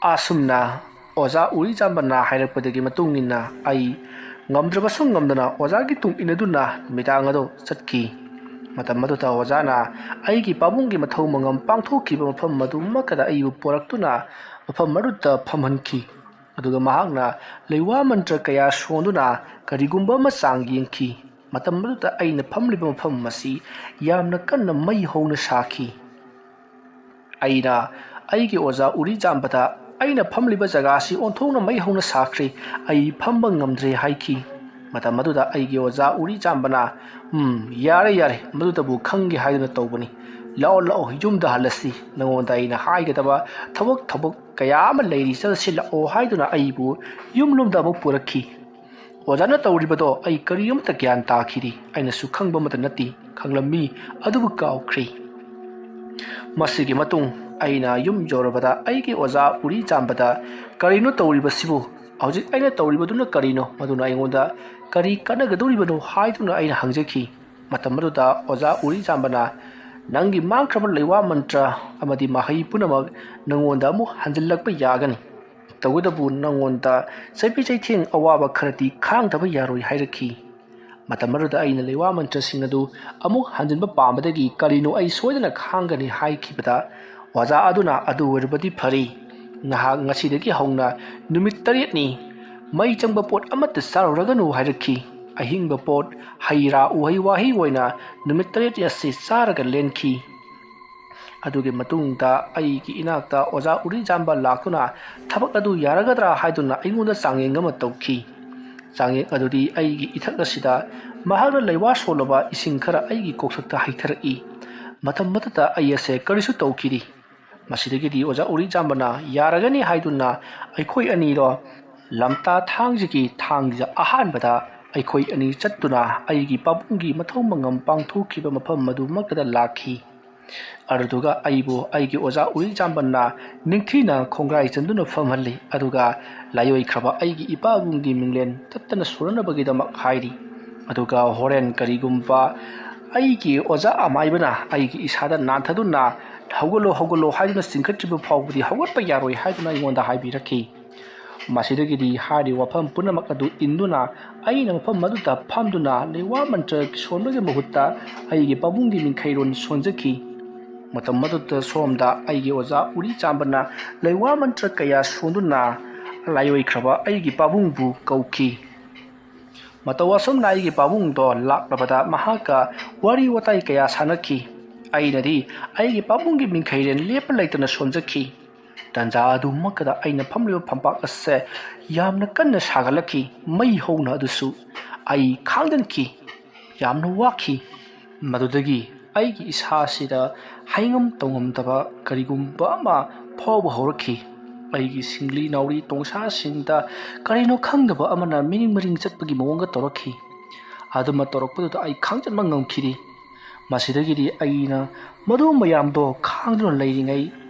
ꯑꯁꯨꯝꯅ ꯑꯣꯖꯥ ꯎꯔꯤꯖꯥꯝꯕꯅ ꯍꯥꯏꯔꯛꯄꯗꯒꯤ ꯃꯇꯨꯡ ꯏꯟꯅ ꯑꯩ ꯉꯝꯗ꯭ꯔꯕꯁꯨ ꯉꯝꯗꯅ ꯑꯣꯖꯥꯒꯤ ꯇꯨꯡ ꯏꯟꯅꯗꯨꯅ ꯅꯨꯃꯤꯗꯥꯡ ꯑꯗꯨ ꯆꯠꯈꯤ꯫ ꯃꯇꯝ ꯑꯗꯨꯗ ꯑꯣꯖꯥꯅ ꯑꯩꯒꯤ ꯄꯥꯕꯨꯡꯒꯤ ꯃꯊꯧ ꯃꯉꯝ ꯄꯥꯡꯊꯣꯛꯈꯤꯕ ꯃꯐꯝ ꯑꯗꯨꯃꯛꯇꯗ ꯑꯩꯕꯨ ꯄꯨꯔꯛꯇꯨꯅ ꯃꯐꯝ ꯑꯗꯨꯗ ꯐꯝꯍꯟꯈꯤ꯫ ꯑꯗꯨꯒ ꯃꯍꯥꯛꯅ ꯂꯩꯋꯥ ꯃꯟꯇ꯭ꯔ ꯀꯌꯥ ꯁꯣꯟꯗꯨꯅ ꯀꯔꯤꯒꯨꯝꯕ ꯑꯃ ꯆꯥꯡ ꯌꯦꯡꯈꯤ꯫ ꯃꯇꯝ ꯑꯗꯨꯗ ꯑꯩꯅ ꯐꯝꯂꯤꯕ ꯃꯐꯝ ꯑꯁꯤ ꯌꯥꯝꯅ ꯀꯟꯅ ꯃꯩ ꯍꯧꯅ ꯁꯥꯈꯤ꯫ ꯑꯩꯅ ꯑꯩꯒꯤ ꯑꯣꯖꯥ ꯎꯔꯤꯖꯥꯝꯕꯗ, "ꯑꯩꯅ ꯐꯝꯂꯤꯕ ꯖꯒꯥ ꯑꯁꯤ ꯑꯣꯟꯊꯣꯛꯅ ꯃꯩ ꯍꯧꯅ ꯁꯥꯈ꯭ꯔꯦ, ꯑꯩ ꯐꯝꯕ ꯉꯝꯗ꯭ꯔꯦ" ꯍꯥꯏꯈꯤ꯫ ꯃꯇꯝ ꯑꯗꯨꯗ ꯑꯩꯒꯤ ꯑꯣꯖꯥ ꯎꯔꯤꯖꯥꯝꯕꯅ, "ꯎꯝ, ꯌꯥꯔꯦ, ꯌꯥꯔꯦ, ꯃꯗꯨꯇꯕꯨ ꯈꯪꯒꯦ ꯍꯥꯏꯗꯨꯅ ꯇꯧꯕꯅꯤ꯫ "ꯂꯥꯛꯑꯣ, ꯂꯥꯛꯑꯣ, ꯌꯨꯝꯗ ꯍꯜꯂꯁꯤ꯫ ꯅꯉꯣꯟꯗ ꯑꯩꯅ ꯍꯥꯏꯒꯗꯕ ꯊꯕꯛ, ꯊꯕꯛ ꯀꯌꯥ ꯑꯃ ꯂꯩꯔꯤ, ꯆꯠꯁꯤ ꯂꯥꯛꯑꯣ" ꯍꯥꯏꯗꯨꯅ ꯑꯩꯕꯨ ꯌꯨꯝꯂꯣꯝꯗ ꯑꯃꯨꯛ ꯄꯨꯔꯛꯈꯤ꯫ ꯑꯣꯖꯥꯅ ꯇꯧꯔꯤꯕꯗꯣ ꯑꯩ ꯀꯔꯤ ꯑꯃꯠꯇ ꯒ꯭ꯌꯥꯟ ꯇꯥꯈꯤꯗꯦ꯫ ꯑꯩꯅꯁꯨ ꯈꯪꯕ ꯑꯃꯠꯇ ꯅꯠꯇꯦ, ꯈꯪꯂꯝꯃꯤ, ꯑꯗꯨꯕꯨ ꯀꯥꯎꯈ꯭ꯔꯦ꯫ ꯃꯁꯤꯒꯤ ꯃꯇꯨꯡ ꯑꯩꯅ ꯌꯨꯝ ꯌꯧꯔꯕꯗ ꯑꯩꯒꯤ ꯑꯣꯖꯥ ꯎꯔꯤ ꯆꯥꯝꯕꯗ, "ꯀꯔꯤꯅꯣ ꯇꯧꯔꯤꯕꯁꯤꯕꯨ? ꯍꯧꯖꯤꯛ ꯑꯩꯅ ꯇꯧꯔꯤꯕꯗꯨꯅ ꯀꯔꯤꯅꯣ? ꯃꯗꯨꯅ ꯑꯩꯉꯣꯟꯗ ꯀꯔꯤ ꯀꯥꯟꯅꯒꯗꯧꯔꯤꯕꯅꯣ?" ꯍꯥꯏꯗꯨꯅ ꯑꯩꯅ ꯍꯪꯖꯈꯤ꯫ ꯃꯇꯝ ꯑꯗꯨꯗ ꯑꯣꯖꯥ ꯎꯔꯤ ꯆꯥꯝꯕꯅ, "ꯅꯪꯒꯤ ꯃꯥꯡꯈ꯭ꯔꯕ ꯂꯩꯋꯥ ꯃꯟꯇ꯭ꯔ ꯑꯃꯗꯤ ꯃꯍꯩ ꯄꯨꯝꯅꯃꯛ ꯅꯉꯣꯟꯗ ꯑꯃꯨꯛ ꯍꯟꯖꯤꯜꯂꯛꯄ ꯌꯥꯒꯅꯤ꯫ ꯇꯧꯕꯇꯕꯨ ꯅꯉꯣꯟꯗ ꯆꯩꯕꯤ ꯆꯩꯊꯦꯡ ꯑꯋꯥꯕ ꯈꯔꯗꯤ ꯈꯥꯡꯗꯕ ꯌꯥꯔꯣꯏ" ꯍꯥꯏꯔꯛꯈꯤ꯫ ꯃꯇꯝ ꯑꯗꯨꯗ ꯑꯩꯅ ꯂꯩꯋꯥ ꯃꯟꯇ꯭ꯔꯁꯤꯡ ꯑꯗꯨ ꯑꯃꯨꯛ ꯍꯟꯖꯤꯟꯕ ꯄꯥꯝꯕꯗꯒꯤ, "ꯀꯔꯤꯅꯣ, ꯑꯩ ꯁꯣꯏꯗꯅ ꯈꯥꯡꯒꯅꯤ" ꯍꯥꯏꯈꯤꯕꯗ, ꯑꯣꯖꯥ ꯑꯗꯨꯅ, "ꯑꯗꯨ ꯑꯣꯏꯔꯕꯗꯤ ꯐꯔꯦ, ꯅꯍꯥꯛ ꯉꯁꯤꯗꯒꯤ ꯍꯧꯅ ꯅꯨꯃꯤꯠ ꯇꯔꯦꯠꯅꯤ ꯃꯩ ꯆꯪꯕ ꯄꯣꯠ ꯑꯃꯠꯇ ꯆꯥꯔꯨꯔꯒꯅꯨ" ꯍꯥꯏꯔꯛꯈꯤ꯫ ꯑꯍꯤꯡꯕ ꯄꯣꯠ, ꯍꯩ ꯔꯥ, ꯎꯍꯩ ꯋꯥꯍꯩ ꯑꯣꯏꯅ ꯅꯨꯃꯤꯠ ꯇꯔꯦꯠ ꯑꯁꯤ ꯆꯥꯔꯒ ꯂꯦꯟꯈꯤ꯫ ꯑꯗꯨꯒꯤ ꯃꯇꯨꯡꯗ ꯑꯩꯒꯤ ꯏꯅꯥꯛꯇ ꯑꯣꯖꯥ ꯎꯔꯤ ꯆꯥꯝꯕ ꯂꯥꯛꯇꯨꯅ ꯊꯕꯛ ꯑꯗꯨ ꯌꯥꯔꯒꯗ꯭ꯔꯥ ꯍꯥꯏꯗꯨꯅ ꯑꯩꯉꯣꯟꯗ ꯆꯥꯡꯌꯦꯡ ꯑꯃ ꯇꯧꯈꯤ꯫ ꯆꯥꯡꯌꯦꯡ ꯑꯗꯨꯗꯤ ꯑꯩꯒꯤ ꯏꯊꯛ ꯑꯁꯤꯗ ꯃꯍꯥꯛꯅ ꯂꯩꯋꯥ ꯁꯣꯜꯂꯕ ꯏꯁꯤꯡ ꯈꯔ ꯑꯩꯒꯤ ꯀꯣꯛꯊꯛꯇ ꯍꯩꯊꯔꯛꯏ꯫ ꯃꯇꯝ ꯑꯗꯨꯗ ꯑꯩ ꯑꯁꯦ ꯀꯔꯤꯁꯨ ꯇꯧꯈꯤꯗꯦ꯫ ꯃꯁꯤꯗꯒꯤꯗꯤ ꯑꯣꯖꯥ ꯎꯔꯤ ꯆꯥꯝꯕꯅ "ꯌꯥꯔꯒꯅꯤ" ꯍꯥꯏꯗꯨꯅ ꯑꯩꯈꯣꯏ ꯑꯅꯤꯗꯣ ꯂꯝꯇꯥ ꯊꯥꯡꯖꯒꯤ ꯊꯥꯡꯖ ꯑꯍꯥꯟꯕꯗ ꯑꯩꯈꯣꯏ ꯑꯅꯤ ꯆꯠꯇꯨꯅ ꯑꯩꯒꯤ ꯄꯥꯕꯨꯡꯒꯤ ꯃꯊꯧ ꯃꯉꯝ ꯄꯥꯡꯊꯣꯛꯈꯤꯕ ꯃꯐꯝ ꯑꯗꯨꯃꯛꯇꯗ ꯂꯥꯛꯈꯤ꯫ ꯑꯗꯨꯗꯨꯒ ꯑꯩꯕꯨ ꯑꯩꯒꯤ ꯑꯣꯖꯥ ꯎꯔꯤ ꯆꯥꯝꯕꯅ ꯅꯤꯡꯊꯤꯅ ꯈꯣꯡꯒ꯭ꯔꯥꯏ ꯆꯟꯗꯨꯅ ꯐꯝꯍꯜꯂꯤ, ꯑꯗꯨꯒ ꯂꯥꯏꯑꯣꯏꯈ꯭ꯔꯕ ꯑꯩꯒꯤ ꯏꯄꯥꯕꯨꯡꯒꯤ ꯃꯤꯡꯂꯦꯟ ꯇꯠꯇꯅ ꯁꯣꯟꯅꯅꯕꯒꯤꯗꯃꯛ ꯍꯥꯏꯔꯤ꯫ ꯑꯗꯨꯒ ꯍꯣꯔꯦꯟ ꯀꯔꯤꯒꯨꯝꯕ ꯑꯩꯒꯤ ꯑꯣꯖꯥ ꯑꯃꯥꯏꯕꯅ ꯑꯩꯒꯤ ꯏꯁꯥꯗ ꯅꯥꯟꯊꯗꯨꯅ "ꯍꯧꯒꯠꯂꯣ, ꯍꯧꯒꯠꯂꯣ" ꯍꯥꯏꯗꯨꯅ ꯆꯤꯡꯈꯠꯇ꯭ꯔꯤꯕ ꯐꯥꯎꯕꯗꯤ ꯍꯧꯒꯠꯄ ꯌꯥꯔꯣꯏ ꯍꯥꯏꯗꯨꯅ ꯑꯩꯉꯣꯟꯗ ꯍꯥꯏꯕꯤꯔꯛꯈꯤ꯫ ꯃꯁꯤꯗꯒꯤꯗꯤ ꯍꯥꯏꯔꯤꯕ ꯋꯥꯐꯝ ꯄꯨꯝꯅꯃꯛ ꯑꯗꯨ ꯏꯟꯗꯨꯅ ꯑꯩꯅ ꯃꯐꯝ ꯑꯗꯨꯗ ꯐꯝꯗꯨꯅ ꯂꯩꯋꯥ ꯃꯟꯇ꯭ꯔ ꯁꯣꯟꯕꯒꯤ ꯃꯍꯨꯠꯇ ꯑꯩꯒꯤ ꯄꯥꯕꯨꯡꯒꯤ ꯃꯤꯡꯈꯩꯔꯣꯟ ꯁꯣꯟꯖꯈꯤ꯫ ꯃꯇꯝ ꯑꯗꯨꯗ ꯁꯣꯝꯗ ꯑꯩꯒꯤ ꯑꯣꯖꯥ ꯎꯔꯤ ꯆꯥꯝꯕꯅ ꯂꯩꯋꯥ ꯃꯟꯇ꯭ꯔ ꯀꯌꯥ ꯁꯣꯟꯗꯨꯅ ꯂꯥꯏꯑꯣꯏꯈ꯭ꯔꯕ ꯑꯩꯒꯤ ꯄꯥꯕꯨꯡꯕꯨ ꯀꯧꯈꯤ꯫ ꯃꯇꯧ ꯑꯁꯨꯝꯅ ꯑꯩꯒꯤ ꯄꯥꯕꯨꯡꯗꯣ ꯂꯥꯛꯂꯕꯗ ꯃꯍꯥꯛꯀ ꯋꯥꯔꯤ ꯋꯥꯇꯥꯏ ꯀꯌꯥ ꯁꯥꯟꯅꯈꯤ꯫ ꯑꯩꯅꯗꯤ ꯑꯩꯒꯤ ꯄꯥꯕꯨꯡꯒꯤ ꯃꯤꯡꯈꯩꯔꯦꯟ ꯂꯦꯞꯄ ꯂꯩꯇꯅ ꯁꯣꯟꯖꯈꯤ꯫ ꯇꯟꯖꯥ ꯑꯗꯨꯃꯛꯇꯗ ꯑꯩꯅ ꯐꯝꯂꯤꯕ ꯐꯝꯄꯥꯛ ꯑꯁꯦ ꯌꯥꯝꯅ ꯀꯟꯅ ꯁꯥꯒꯠꯂꯛꯈꯤ, ꯃꯩ ꯍꯧꯅ꯫ ꯑꯗꯨꯁꯨ ꯑꯩ ꯈꯥꯡꯖꯟꯈꯤ, ꯌꯥꯝꯅ ꯋꯥꯈꯤ꯫ ꯃꯗꯨꯗꯒꯤ ꯑꯩꯒꯤ ꯏꯁꯥꯁꯤꯗ ꯍꯥꯏꯉꯝ ꯇꯧꯉꯝꯗꯕ ꯀꯔꯤꯒꯨꯝꯕ ꯑꯃ ꯐꯥꯎꯕ ꯍꯧꯔꯛꯈꯤ꯫ ꯑꯩꯒꯤ ꯁꯤꯡꯂꯤ ꯅꯥꯎꯔꯤ ꯇꯣꯡꯁꯥꯁꯤꯡꯗ ꯀꯔꯤꯅꯣ ꯈꯪꯗꯕ ꯑꯃꯅ ꯃꯤꯅꯤꯡ ꯃꯔꯤꯡ ꯆꯠꯄꯒꯤ ꯃꯑꯣꯡꯒ ꯇꯧꯔꯛꯈꯤ꯫ ꯑꯗꯨꯃ ꯇꯧꯔꯛꯄꯗꯨꯗ ꯑꯩ ꯈꯥꯡꯖꯟꯕ ꯉꯝꯈꯤꯗꯦ꯫ ꯃꯁꯤꯗꯒꯤꯗꯤ ꯑꯩꯅ ꯃꯗꯨ ꯃꯌꯥꯝꯗꯣ ꯈꯥꯡꯗꯨꯅ ꯂꯩꯔꯤꯉꯩ,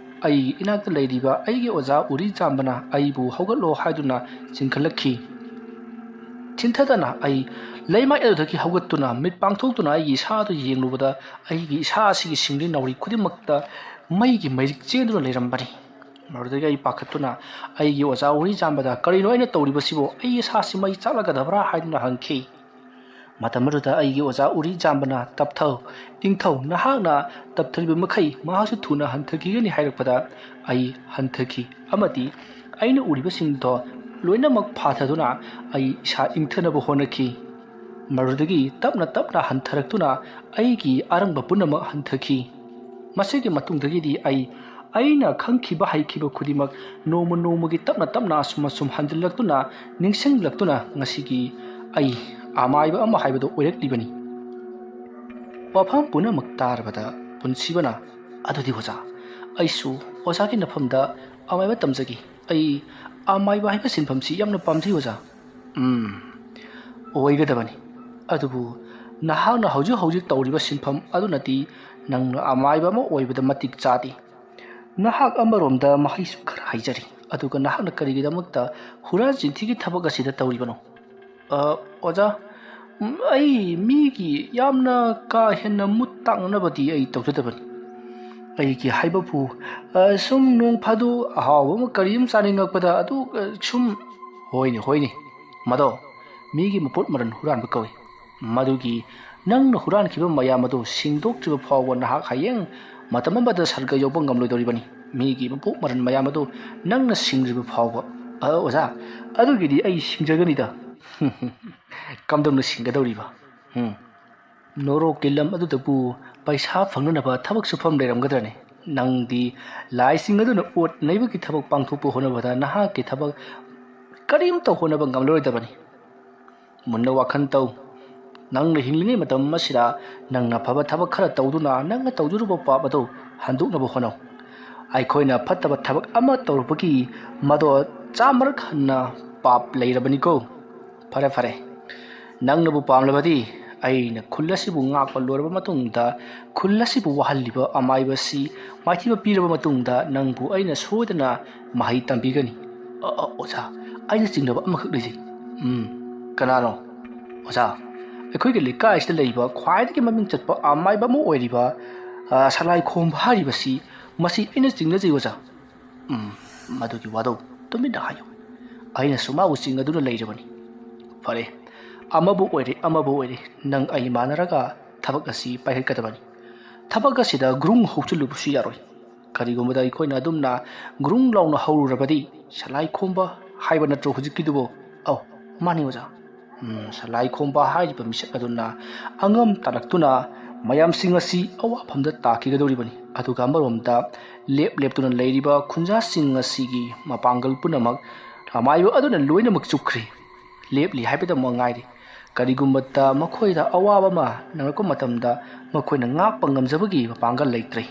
ꯑꯩꯒꯤ ꯏꯅꯥꯛꯇ ꯂꯩꯔꯤꯕ ꯑꯩꯒꯤ ꯑꯣꯖꯥ ꯎꯔꯤ ꯆꯥꯝꯕꯅ ꯑꯩꯕꯨ ꯍꯧꯒꯠꯂꯣ ꯍꯥꯏꯗꯨꯅ ꯆꯤꯡꯈꯠꯂꯛꯈꯤ꯫ ꯊꯤꯟꯊꯗꯅ ꯑꯩ ꯂꯩꯃꯥꯏ ꯑꯗꯨꯗꯒꯤ ꯍꯧꯒꯠꯇꯨꯅ ꯃꯤꯠ ꯄꯥꯡꯊꯣꯛꯇꯨꯅ ꯑꯩꯒꯤ ꯏꯁꯥ ꯑꯗꯨ ꯌꯦꯡꯂꯨꯕꯗ, ꯑꯩꯒꯤ ꯏꯁꯥ ꯑꯁꯤꯒꯤ ꯁꯤꯡꯂꯤ ꯅꯥꯎꯔꯤ ꯈꯨꯗꯤꯡꯃꯛꯇ ꯃꯩꯒꯤ ꯃꯩꯔꯤꯛ ꯆꯦꯟꯗꯨꯅ ꯂꯩꯔꯝꯕꯅꯤ꯫ ꯃꯗꯨꯗꯒꯤ ꯑꯩ ꯄꯥꯈꯠꯇꯨꯅ ꯑꯩꯒꯤ ꯑꯣꯖꯥ ꯎꯔꯤ ꯆꯥꯝꯕꯗ, "ꯀꯔꯤꯅꯣ ꯑꯩꯅ ꯇꯧꯔꯤꯕꯁꯤꯕꯨ? ꯑꯩ ꯏꯁꯥꯁꯤ ꯃꯩ ꯆꯥꯛꯂꯒꯗꯕ꯭ꯔꯥ?" ꯍꯥꯏꯗꯨꯅ ꯍꯪꯈꯤ꯫ ꯃꯇꯝ ꯑꯗꯨꯗ ꯑꯩꯒꯤ ꯑꯣꯖꯥ ꯎꯔꯤ ꯆꯥꯝꯕꯅ, "ꯇꯞꯊꯧ, ꯏꯪꯊꯧ, ꯅꯍꯥꯛꯅ ꯇꯞꯊꯔꯤꯕ ꯃꯈꯩ ꯃꯍꯥꯛꯁꯨ ꯊꯨꯅ ꯍꯟꯊꯈꯤꯒꯅꯤ" ꯍꯥꯏꯔꯛꯄꯗ, ꯑꯩ ꯍꯟꯊꯈꯤ ꯑꯃꯗꯤ ꯑꯩꯅ ꯎꯔꯤꯕꯁꯤꯡꯗꯣ ꯂꯣꯏꯅꯃꯛ ꯐꯥꯊꯗꯨꯅ ꯑꯩ ꯏꯁꯥ ꯏꯪꯊꯅꯕ ꯍꯣꯠꯅꯈꯤ꯫ ꯃꯗꯨꯗꯒꯤ ꯇꯞꯅ ꯇꯞꯅ ꯍꯟꯊꯔꯛꯇꯨꯅ ꯑꯩꯒꯤ ꯑꯔꯪꯕ ꯄꯨꯝꯅꯃꯛ ꯍꯟꯊꯈꯤ꯫ ꯃꯁꯤꯒꯤ ꯃꯇꯨꯡꯗꯒꯤꯗꯤ ꯑꯩ, ꯑꯩꯅ ꯈꯪꯈꯤꯕ ꯍꯩꯈꯤꯕ ꯈꯨꯗꯤꯡꯃꯛ ꯅꯣꯡꯃ ꯅꯣꯡꯃꯒꯤ ꯇꯞꯅ ꯇꯞꯅ ꯑꯁꯨꯝ ꯑꯁꯨꯝ ꯍꯟꯖꯤꯜꯂꯛꯇꯨꯅ, ꯅꯤꯡꯁꯤꯡꯂꯛꯇꯨꯅ ꯉꯁꯤꯒꯤ ꯑꯩ ꯑꯃꯥꯏꯕ ꯑꯃ ꯍꯥꯏꯕꯗꯨ ꯑꯣꯏꯔꯛꯂꯤꯕꯅꯤ꯫ ꯋꯥꯐꯝ ꯄꯨꯝꯅꯃꯛ ꯇꯥꯔꯕꯗ ꯄꯨꯟꯁꯤꯕꯅ, "ꯑꯗꯨꯗꯤ ꯑꯣꯖꯥ, ꯑꯩꯁꯨ ꯑꯣꯖꯥꯒꯤ ꯅꯐꯝꯗ ꯑꯃꯥꯏꯕ ꯇꯝꯖꯒꯦ꯫ ꯑꯩ ꯑꯃꯥꯏꯕ ꯍꯥꯏꯕ ꯁꯤꯟꯐꯝꯁꯤ ꯌꯥꯝꯅ ꯄꯥꯝꯖꯩ ꯑꯣꯖꯥ꯫" "ꯎꯝ, ꯑꯣꯏꯒꯗꯕꯅꯤ꯫ ꯑꯗꯨꯕꯨ ꯅꯍꯥꯛꯅ ꯍꯧꯖꯤꯛ ꯍꯧꯖꯤꯛ ꯇꯧꯔꯤꯕ ꯁꯤꯟꯐꯝ ꯑꯗꯨꯅꯗꯤ ꯅꯪꯅ ꯑꯃꯥꯏꯕ ꯑꯃ ꯑꯣꯏꯕꯗ ꯃꯇꯤꯛ ꯆꯥꯗꯦ꯫ ꯅꯍꯥꯛ ꯑꯃꯔꯣꯝꯗ ꯃꯍꯩꯁꯨ ꯈꯔ ꯍꯩꯖꯔꯤ, ꯑꯗꯨꯒ ꯅꯍꯥꯛꯅ ꯀꯔꯤꯒꯤꯗꯃꯛꯇ ꯍꯨꯔꯥꯟ ꯆꯤꯟꯊꯤꯒꯤ ꯊꯕꯛ ꯑꯁꯤꯗ ꯇꯧꯔꯤꯕꯅꯣ?" "ꯑ, ꯑꯣꯖꯥ, ꯎꯝ, ꯑꯩ ꯃꯤꯒꯤ ꯌꯥꯝꯅ ꯀꯥ ꯍꯦꯟꯅ ꯃꯨꯠ ꯇꯥꯛꯅꯅꯕꯗꯤ ꯑꯩ ꯇꯧꯖꯗꯕꯅꯤ꯫ ꯑꯩꯒꯤ ꯍꯥꯏꯕꯕꯨ, ꯑ, ꯁꯨꯝ ꯅꯣꯡ ꯐꯥꯗꯣꯛ ꯑꯍꯥꯎꯕ ꯑꯃ ꯀꯔꯤ ꯑꯃ ꯆꯥꯅꯤꯡꯉꯛꯄꯗ ꯑꯗꯨ, ꯑ, ꯁꯨꯝ꯫" "ꯍꯣꯏꯅꯦ, ꯍꯣꯏꯅꯦ, ꯃꯗꯣ ꯃꯤꯒꯤ ꯃꯄꯣꯠ ꯃꯔꯜ ꯍꯨꯔꯥꯟꯕ ꯀꯧꯏ꯫ ꯃꯗꯨꯒꯤ ꯅꯪꯅ ꯍꯨꯔꯥꯟꯈꯤꯕ ꯃꯌꯥꯝ ꯑꯗꯨ ꯁꯤꯡꯗꯣꯛꯇ꯭ꯔꯤꯕ ꯐꯥꯎꯕ ꯅꯍꯥꯛ ꯍꯌꯦꯡ ꯃꯇꯝ ꯑꯃꯗ ꯁꯔꯒ ꯌꯧꯕ ꯉꯝꯂꯣꯏꯗꯧꯔꯤꯕꯅꯤ꯫ ꯃꯤꯒꯤ ꯃꯄꯣꯠ ꯃꯔꯜ ꯃꯌꯥꯝ ꯑꯗꯨ ꯅꯪꯅ ꯁꯤꯡꯗ꯭ꯔꯤꯕ ꯐꯥꯎꯕ꯫" "ꯑ, ꯑꯣꯖꯥ, ꯑꯗꯨꯒꯤꯗꯤ ꯑꯩ ꯁꯤꯡꯖꯒꯅꯤꯗ꯫" "ꯀꯝꯗꯧꯅ ꯁꯤꯡꯒꯗꯧꯔꯤꯕ? ꯎꯝ, ꯅꯣꯔꯣꯛꯀꯤ ꯂꯝ ꯑꯗꯨꯗꯕꯨ ꯄꯩꯁꯥ ꯐꯪꯅꯅꯕ ꯊꯕꯛ ꯁꯨꯐꯝ ꯂꯩꯔꯝꯒꯗ꯭ꯔꯅꯦ? ꯅꯪꯗꯤ ꯂꯥꯏꯁꯤꯡ ꯑꯗꯨꯅ ꯑꯣꯠ ꯅꯩꯕꯒꯤ ꯊꯕꯛ ꯄꯥꯡꯊꯣꯛꯄ ꯍꯣꯠꯅꯕꯗ ꯅꯍꯥꯛꯀꯤ ꯊꯕꯛ ꯀꯔꯤꯝꯇ ꯍꯣꯠꯅꯕ ꯉꯝꯂꯔꯣꯏꯗꯕꯅꯤ꯫ ꯃꯨꯟꯅ ꯋꯥꯈꯜ ꯇꯧ꯫ ꯅꯪꯅ ꯍꯤꯡꯂꯤꯉꯩ ꯃꯇꯝ ꯑꯁꯤꯗ ꯅꯪꯅ ꯐꯕ ꯊꯕꯛ ꯈꯔ ꯇꯧꯗꯨꯅ ꯅꯪꯅ ꯇꯧꯖꯔꯨꯕ ꯄꯥꯞ ꯑꯗꯨ ꯍꯟꯗꯣꯛꯅꯕ ꯍꯣꯠꯅꯧ꯫ ꯑꯩꯈꯣꯏꯅ ꯐꯠꯇꯕ ꯊꯕꯛ ꯑꯃ ꯇꯧꯔꯨꯕꯒꯤ ꯃꯗꯣ ꯆꯥꯝꯃꯔꯛ ꯍꯟꯅ ꯄꯥꯞ ꯂꯩꯔꯕꯅꯤꯀꯣ꯫ ꯐꯔꯦ, ꯐꯔꯦ, ꯅꯪꯅꯕꯨ ꯄꯥꯝꯂꯕꯗꯤ ꯑꯩꯅ ꯈꯨꯜ ꯑꯁꯤꯕꯨ ꯉꯥꯛꯄ ꯂꯣꯏꯔꯕ ꯃꯇꯨꯡꯗ ꯈꯨꯜ ꯑꯁꯤꯕꯨ ꯋꯥꯍꯜꯂꯤꯕ ꯑꯃꯥꯏꯕ ꯑꯁꯤ ꯃꯥꯏꯊꯤꯕ ꯄꯤꯔꯕ ꯃꯇꯨꯡꯗ ꯅꯪꯕꯨ ꯑꯩꯅ ꯁꯣꯏꯗꯅ ꯃꯍꯩ ꯇꯝꯕꯤꯒꯅꯤ꯫ ꯑ, ꯑ, ꯑꯣꯖꯥ, ꯑꯩꯅ ꯆꯤꯡꯅꯕ ꯑꯃꯈꯛ ꯂꯩꯖꯩ꯫ ꯎꯝ, ꯀꯅꯥꯅꯣ? ꯑꯣꯖꯥ, ꯑꯩꯈꯣꯏꯒꯤ ꯂꯩꯀꯥꯏꯁꯤꯗ ꯂꯩꯔꯤꯕ ꯈ꯭ꯋꯥꯏꯗꯒꯤ ꯃꯃꯤꯡ ꯆꯠꯄ ꯑꯃꯥꯏꯕ ꯑꯃ ꯑꯣꯏꯔꯤꯕ, ꯑ, ꯁꯂꯥꯏ ꯈꯣꯝꯕ ꯍꯥꯏꯔꯤꯕꯁꯤ, ꯃꯁꯤ ꯑꯩꯅ ꯆꯤꯡꯅꯖꯩ, ꯑꯣꯖꯥ꯫ ꯎꯝ, ꯃꯗꯨꯒꯤ ꯋꯥꯗꯣ ꯇꯨꯃꯤꯟꯅ ꯍꯥꯏꯌꯨ꯫ ꯑꯩꯅꯁꯨ ꯃꯥꯕꯨ ꯆꯤꯡꯅꯗꯨꯅ ꯂꯩꯔꯕꯅꯤ꯫ ꯐꯔꯦ, ꯑꯃꯕꯨ ꯑꯣꯏꯔꯦ, ꯑꯃꯕꯨ ꯑꯣꯏꯔꯦ, ꯅꯪ ꯑꯩ ꯃꯥꯟꯅꯔꯒ ꯊꯕꯛ ꯑꯁꯤ ꯄꯥꯏꯈꯠꯀꯗꯕꯅꯤ꯫ ꯊꯕꯛ ꯑꯁꯤꯗ ꯒ꯭ꯔꯨꯡ ꯍꯧꯆꯤꯜꯂꯨꯕꯁꯨ ꯌꯥꯔꯣꯏ꯫ ꯀꯔꯤꯒꯨꯝꯕꯗ ꯑꯩꯈꯣꯏꯅ ꯑꯗꯨꯝꯅ ꯒ꯭ꯔꯨꯡ ꯂꯥꯎꯅ ꯍꯧꯔꯨꯔꯕꯗꯤ, ꯁꯂꯥꯏ ꯈꯣꯝꯕ ꯍꯥꯏꯕ ꯅꯠꯇ꯭ꯔꯣ ꯍꯧꯖꯤꯛꯀꯤꯗꯨꯕꯨ? ꯑꯧ, ꯃꯥꯅꯤ, ꯑꯣꯖꯥ꯫ ꯎꯝ, ꯁꯂꯥꯏ ꯈꯣꯝꯕ ꯍꯥꯏꯔꯤꯕ ꯃꯤꯁꯛ ꯑꯗꯨꯅ ꯑꯉꯝ ꯇꯥꯂꯛꯇꯨꯅ ꯃꯌꯥꯝꯁꯤꯡ ꯑꯁꯤ ꯑꯋꯥꯐꯝꯗ ꯇꯥꯈꯤꯒꯗꯧꯔꯤꯕꯅꯤ꯫ ꯑꯗꯨꯒ ꯑꯃꯔꯣꯝꯗ ꯂꯦꯞ ꯂꯦꯞꯇꯨꯅ ꯂꯩꯔꯤꯕ ꯈꯨꯟꯖꯥꯁꯤꯡ ꯑꯁꯤꯒꯤ ꯃꯄꯥꯡꯒꯜ ꯄꯨꯝꯅꯃꯛ ꯑꯃꯥꯏꯕ ꯑꯗꯨꯅ ꯂꯣꯏꯅꯃꯛ ꯆꯨꯞꯈ꯭ꯔꯦ꯫ ꯂꯦꯞꯂꯤ ꯍꯥꯏꯕꯗꯃꯛ ꯉꯥꯏꯔꯦ꯫ ꯀꯔꯤꯒꯨꯝꯕꯗ ꯃꯈꯣꯏꯗ ꯑꯋꯥꯕ ꯑꯃ ꯅꯪꯂꯛꯄ ꯃꯇꯝꯗ ꯃꯈꯣꯏꯅ ꯉꯥꯛꯄ ꯉꯝꯖꯕꯒꯤ ꯃꯄꯥꯡꯒꯜ ꯂꯩꯇ꯭ꯔꯦ꯫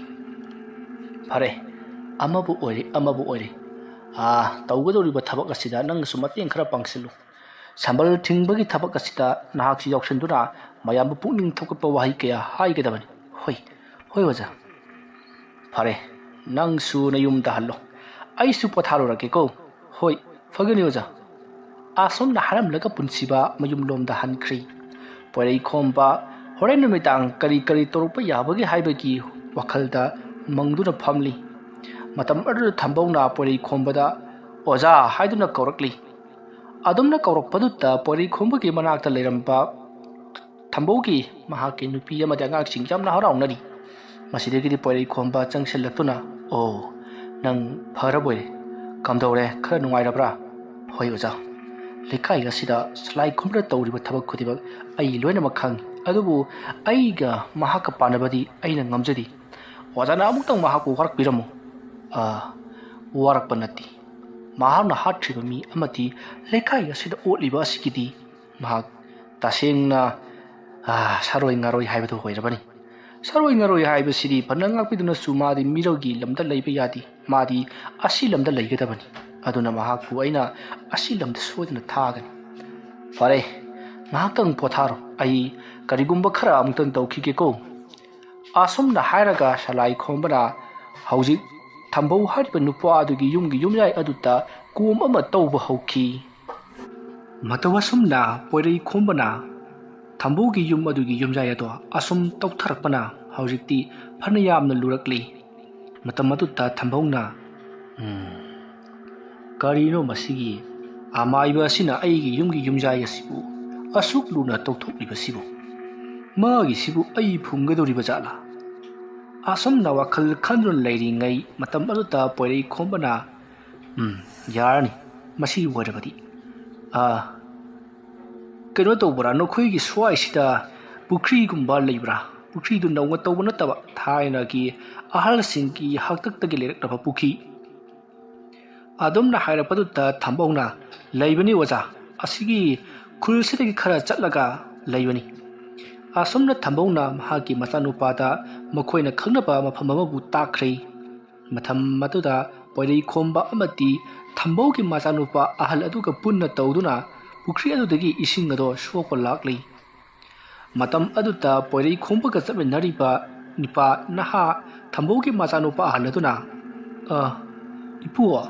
ꯐꯔꯦ, ꯑꯃꯕꯨ ꯑꯣꯏꯔꯦ, ꯑꯃꯕꯨ ꯑꯣꯏꯔꯦ꯫ ꯑꯥ, ꯇꯧꯒꯗꯧꯔꯤꯕ ꯊꯕꯛ ꯑꯁꯤꯗ ꯅꯪꯅꯁꯨ ꯃꯇꯦꯡ ꯈꯔ ꯄꯥꯡꯁꯤꯜꯂꯨ꯫ ꯁꯝꯕꯜ ꯊꯤꯡꯕꯒꯤ ꯊꯕꯛ ꯑꯁꯤꯗ ꯅꯍꯥꯛꯁꯨ ꯌꯥꯎꯁꯤꯟꯗꯨꯅ ꯃꯌꯥꯝꯕꯨ ꯄꯨꯛꯅꯤꯡ ꯊꯧꯒꯠꯄ ꯋꯥꯍꯩ ꯀꯌꯥ ꯍꯥꯏꯒꯗꯕꯅꯤ꯫ ꯍꯣꯏ, ꯍꯣꯏ, ꯑꯣꯖꯥ꯫ ꯐꯔꯦ, ꯅꯪꯁꯨ ꯅꯌꯨꯝꯗ ꯍꯜꯂꯣ꯫ ꯑꯩꯁꯨ ꯄꯣꯊꯥꯔꯨꯔꯒꯦꯀꯣ꯫ ꯍꯣꯏ, ꯐꯒꯅꯤ, ꯑꯣꯖꯥ꯫ ꯑꯁꯨꯝꯅ ꯍꯥꯏꯔꯝꯂꯒ ꯄꯨꯟꯁꯤꯕ ꯃꯌꯨꯝꯂꯣꯝꯗ ꯍꯟꯈ꯭ꯔꯤ꯫ ꯄꯣꯏꯔꯩꯈꯣꯝꯕ ꯍꯣꯔꯦꯟ ꯅꯨꯃꯤꯗꯥꯡ ꯀꯔꯤ ꯀꯔꯤ ꯇꯧꯔꯛꯄ ꯌꯥꯕꯒꯦ ꯍꯥꯏꯕꯒꯤ ꯋꯥꯈꯜꯗ ꯃꯪꯗꯨꯅ ꯐꯝꯂꯤ꯫ ꯃꯇꯝ ꯑꯗꯨꯗ ꯊꯝꯕꯧꯅ ꯄꯣꯏꯔꯩꯈꯣꯝꯕꯗ "ꯑꯣꯖꯥ" ꯍꯥꯏꯗꯨꯅ ꯀꯧꯔꯛꯂꯤ꯫ ꯑꯗꯨꯝꯅ ꯀꯧꯔꯛꯄꯗꯨꯗ ꯄꯣꯏꯔꯩꯈꯣꯝꯕꯒꯤ ꯃꯅꯥꯛꯇ ꯂꯩꯔꯝꯕ ꯊꯝꯕꯧꯒꯤ ꯃꯍꯥꯛꯀꯤ ꯅꯨꯄꯤ ꯑꯃꯗꯤ ꯑꯉꯥꯡꯁꯤꯡ ꯌꯥꯝꯅ ꯍꯔꯥꯎꯅꯔꯤ꯫ ꯃꯁꯤꯗꯒꯤꯗꯤ ꯄꯣꯏꯔꯩꯈꯣꯝꯕ ꯆꯪꯁꯤꯜꯂꯛꯇꯨꯅ, "ꯑꯣ, ꯅꯪ ꯐꯔꯕꯣꯏꯔꯦ? ꯀꯝꯗꯧꯔꯦ? ꯈꯔ ꯅꯨꯡꯉꯥꯏꯔꯕ꯭ꯔꯥ?" "ꯍꯣꯏ, ꯑꯣꯖꯥ꯫ ꯂꯩꯀꯥꯏ ꯑꯁꯤꯗ ꯁꯂꯥꯏ ꯈꯨꯝꯕꯅ ꯇꯧꯔꯤꯕ ꯊꯕꯛ ꯈꯨꯗꯤꯡꯃꯛ ꯑꯩ ꯂꯣꯏꯅꯃꯛ ꯈꯪꯏ, ꯑꯗꯨꯕꯨ ꯑꯩꯒ ꯃꯍꯥꯛꯀ ꯄꯥꯟꯅꯕꯗꯤ ꯑꯩꯅ ꯉꯝꯖꯗꯦ꯫ ꯑꯣꯖꯥꯅ ꯑꯃꯨꯛꯇꯪ ꯃꯍꯥꯛꯄꯨ ꯋꯥꯔꯛꯄꯤꯔꯝꯃꯨ꯫" "ꯑꯥ, ꯋꯥꯔꯛꯄ ꯅꯠꯇꯦ꯫ ꯃꯍꯥꯛꯅ ꯍꯥꯠꯈ꯭ꯔꯤꯕ ꯃꯤ ꯑꯃꯗꯤ ꯂꯩꯀꯥꯏ ꯑꯁꯤꯗ ꯑꯣꯠꯂꯤꯕ ꯑꯁꯤꯒꯤꯗꯤ ꯃꯍꯥꯛ ꯇꯁꯦꯡꯅ ꯑꯥ, ꯁꯥꯔꯣꯏ ꯉꯥꯔꯣꯏ ꯍꯥꯏꯕꯗꯨ ꯑꯣꯏꯔꯕꯅꯤ꯫ ꯁꯥꯔꯣꯏ ꯉꯥꯔꯣꯏ ꯍꯥꯏꯕꯁꯤꯗꯤ ꯐꯅ ꯉꯥꯛꯄꯤꯗꯨꯅꯁꯨ ꯃꯥꯗꯤ ꯃꯤꯔꯧꯒꯤ ꯂꯝꯗ ꯂꯩꯕ ꯌꯥꯗꯦ꯫ ꯃꯥꯗꯤ ꯑꯁꯤ ꯂꯝꯗ ꯂꯩꯒꯗꯕꯅꯤ꯫ ꯑꯗꯨꯅ ꯃꯍꯥꯛꯄꯨ ꯑꯩꯅ ꯑꯁꯤ ꯂꯝꯗ ꯁꯣꯏꯗꯅ ꯊꯥꯒꯅꯤ꯫ ꯐꯔꯦ, ꯉꯥꯏꯍꯥꯛꯇꯪ ꯄꯣꯊꯥꯔꯣ꯫ ꯑꯩ ꯀꯔꯤꯒꯨꯝꯕ ꯈꯔ ꯑꯃꯨꯛꯇꯪ ꯇꯧꯈꯤꯒꯦꯀꯣ꯫ ꯑꯁꯨꯝꯅ ꯍꯥꯏꯔꯒ ꯁꯂꯥꯏ ꯈꯣꯝꯕꯅ ꯍꯧꯖꯤꯛ ꯊꯝꯕꯧ ꯍꯥꯏꯔꯤꯕ ꯅꯨꯄꯥ ꯑꯗꯨꯒꯤ ꯌꯨꯝꯒꯤ ꯌꯨꯝꯌꯥꯏ ꯑꯗꯨꯗ ꯀꯣꯝ ꯑꯃ ꯇꯧꯕ ꯍꯧꯈꯤ꯫ ꯃꯇꯧ ꯑꯁꯨꯝꯅ ꯄꯣꯏꯔꯩ ꯈꯣꯝꯕꯅ ꯊꯝꯕꯧꯒꯤ ꯌꯨꯝ ꯑꯗꯨꯒꯤ ꯌꯨꯝꯌꯥꯏ ꯑꯗꯣ ꯑꯁꯨꯝ ꯇꯧꯊꯔꯛꯄꯅ ꯍꯧꯖꯤꯛꯇꯤ ꯐꯅ ꯌꯥꯝꯅ ꯂꯨꯔꯛꯂꯤ꯫ ꯃꯇꯝ ꯑꯗꯨꯗ ꯊꯝꯕꯧꯅ, "ꯎꯝ, ꯀꯔꯤꯅꯣ ꯃꯁꯤꯒꯤ ꯑꯃꯥꯏꯕ ꯑꯁꯤꯅ ꯑꯩꯒꯤ ꯌꯨꯝꯒꯤ ꯌꯨꯝꯌꯥꯏ ꯑꯁꯤꯕꯨ ꯑꯁꯨꯛ ꯂꯨꯅ ꯇꯧꯊꯣꯛꯂꯤꯕꯁꯤꯕꯨ? ꯃꯥꯒꯤꯁꯤꯕꯨ ꯑꯩ ꯐꯨꯝꯒꯗꯧꯔꯤꯕ ꯖꯥꯠꯂꯥ?" ꯑꯁꯨꯝꯅ ꯋꯥꯈꯜ ꯈꯟꯗꯨꯅ ꯂꯩꯔꯤꯉꯩ ꯃꯇꯝ ꯑꯗꯨꯗ ꯄꯣꯏꯔꯩ ꯈꯣꯝꯕꯅ, "ꯎꯝ, ꯌꯥꯔꯅꯤ, ꯃꯁꯤ ꯑꯣꯏꯔꯕꯗꯤ꯫ ꯑꯥ, ꯀꯩꯅꯣ ꯇꯧꯕ꯭ꯔꯥ, ꯅꯈꯣꯏꯒꯤ ꯁ꯭ꯋꯥꯏꯁꯤꯗ ꯄꯨꯈ꯭ꯔꯤꯒꯨꯝꯕ ꯂꯩꯕ꯭ꯔꯥ? ꯄꯨꯈ꯭ꯔꯤꯗꯨ ꯅꯧꯅ ꯇꯧꯕ ꯅꯠꯇꯕ, ꯊꯥꯏꯅꯒꯤ ꯑꯍꯜꯁꯤꯡꯒꯤ ꯍꯥꯛꯇꯛꯇꯒꯤ ꯂꯩꯔꯛꯂꯕ ꯄꯨꯈ꯭ꯔꯤ?" ꯑꯗꯨꯝꯅ ꯍꯥꯏꯔꯛꯄꯗꯨꯗ ꯊꯝꯕꯧꯅ, "ꯂꯩꯕꯅꯤ ꯑꯣꯖꯥ, ꯑꯁꯤꯒꯤ ꯈꯨꯜꯁꯤꯗꯒꯤ ꯈꯔ ꯆꯠꯂꯒ ꯂꯩꯕꯅꯤ꯫" ꯑꯁꯨꯝꯅ ꯊꯝꯕꯧꯅ ꯃꯍꯥꯛꯀꯤ ꯃꯆꯥꯅꯨꯄꯥꯗ ꯃꯈꯣꯏꯅ ꯈꯪꯅꯕ ꯃꯐꯝ ꯑꯃꯕꯨ ꯇꯥꯛꯈ꯭ꯔꯦ꯫ ꯃꯇꯝ ꯑꯗꯨꯗ ꯄꯣꯏꯔꯩ ꯈꯣꯝꯕ ꯑꯃꯗꯤ ꯊꯝꯕꯧꯒꯤ ꯃꯆꯥꯅꯨꯄꯥ ꯑꯍꯜ ꯑꯗꯨꯒ ꯄꯨꯟꯅ ꯇꯧꯗꯨꯅ ꯄꯨꯈ꯭ꯔꯤ ꯑꯗꯨꯗꯒꯤ ꯏꯁꯤꯡ ꯑꯗꯣ ꯁꯣꯛꯄ ꯂꯥꯛꯂꯤ꯫ ꯃꯇꯝ ꯑꯗꯨꯗ ꯄꯣꯏꯔꯩ ꯈꯣꯝꯕꯒ ꯆꯠꯃꯤꯟꯅꯔꯤꯕ ꯅꯤꯄꯥ ꯅꯍꯥ ꯊꯝꯕꯧꯒꯤ ꯃꯆꯥꯅꯨꯄꯥ ꯑꯍꯜ ꯑꯗꯨꯅ, "ꯑ, ꯏꯄꯨ, ꯑ,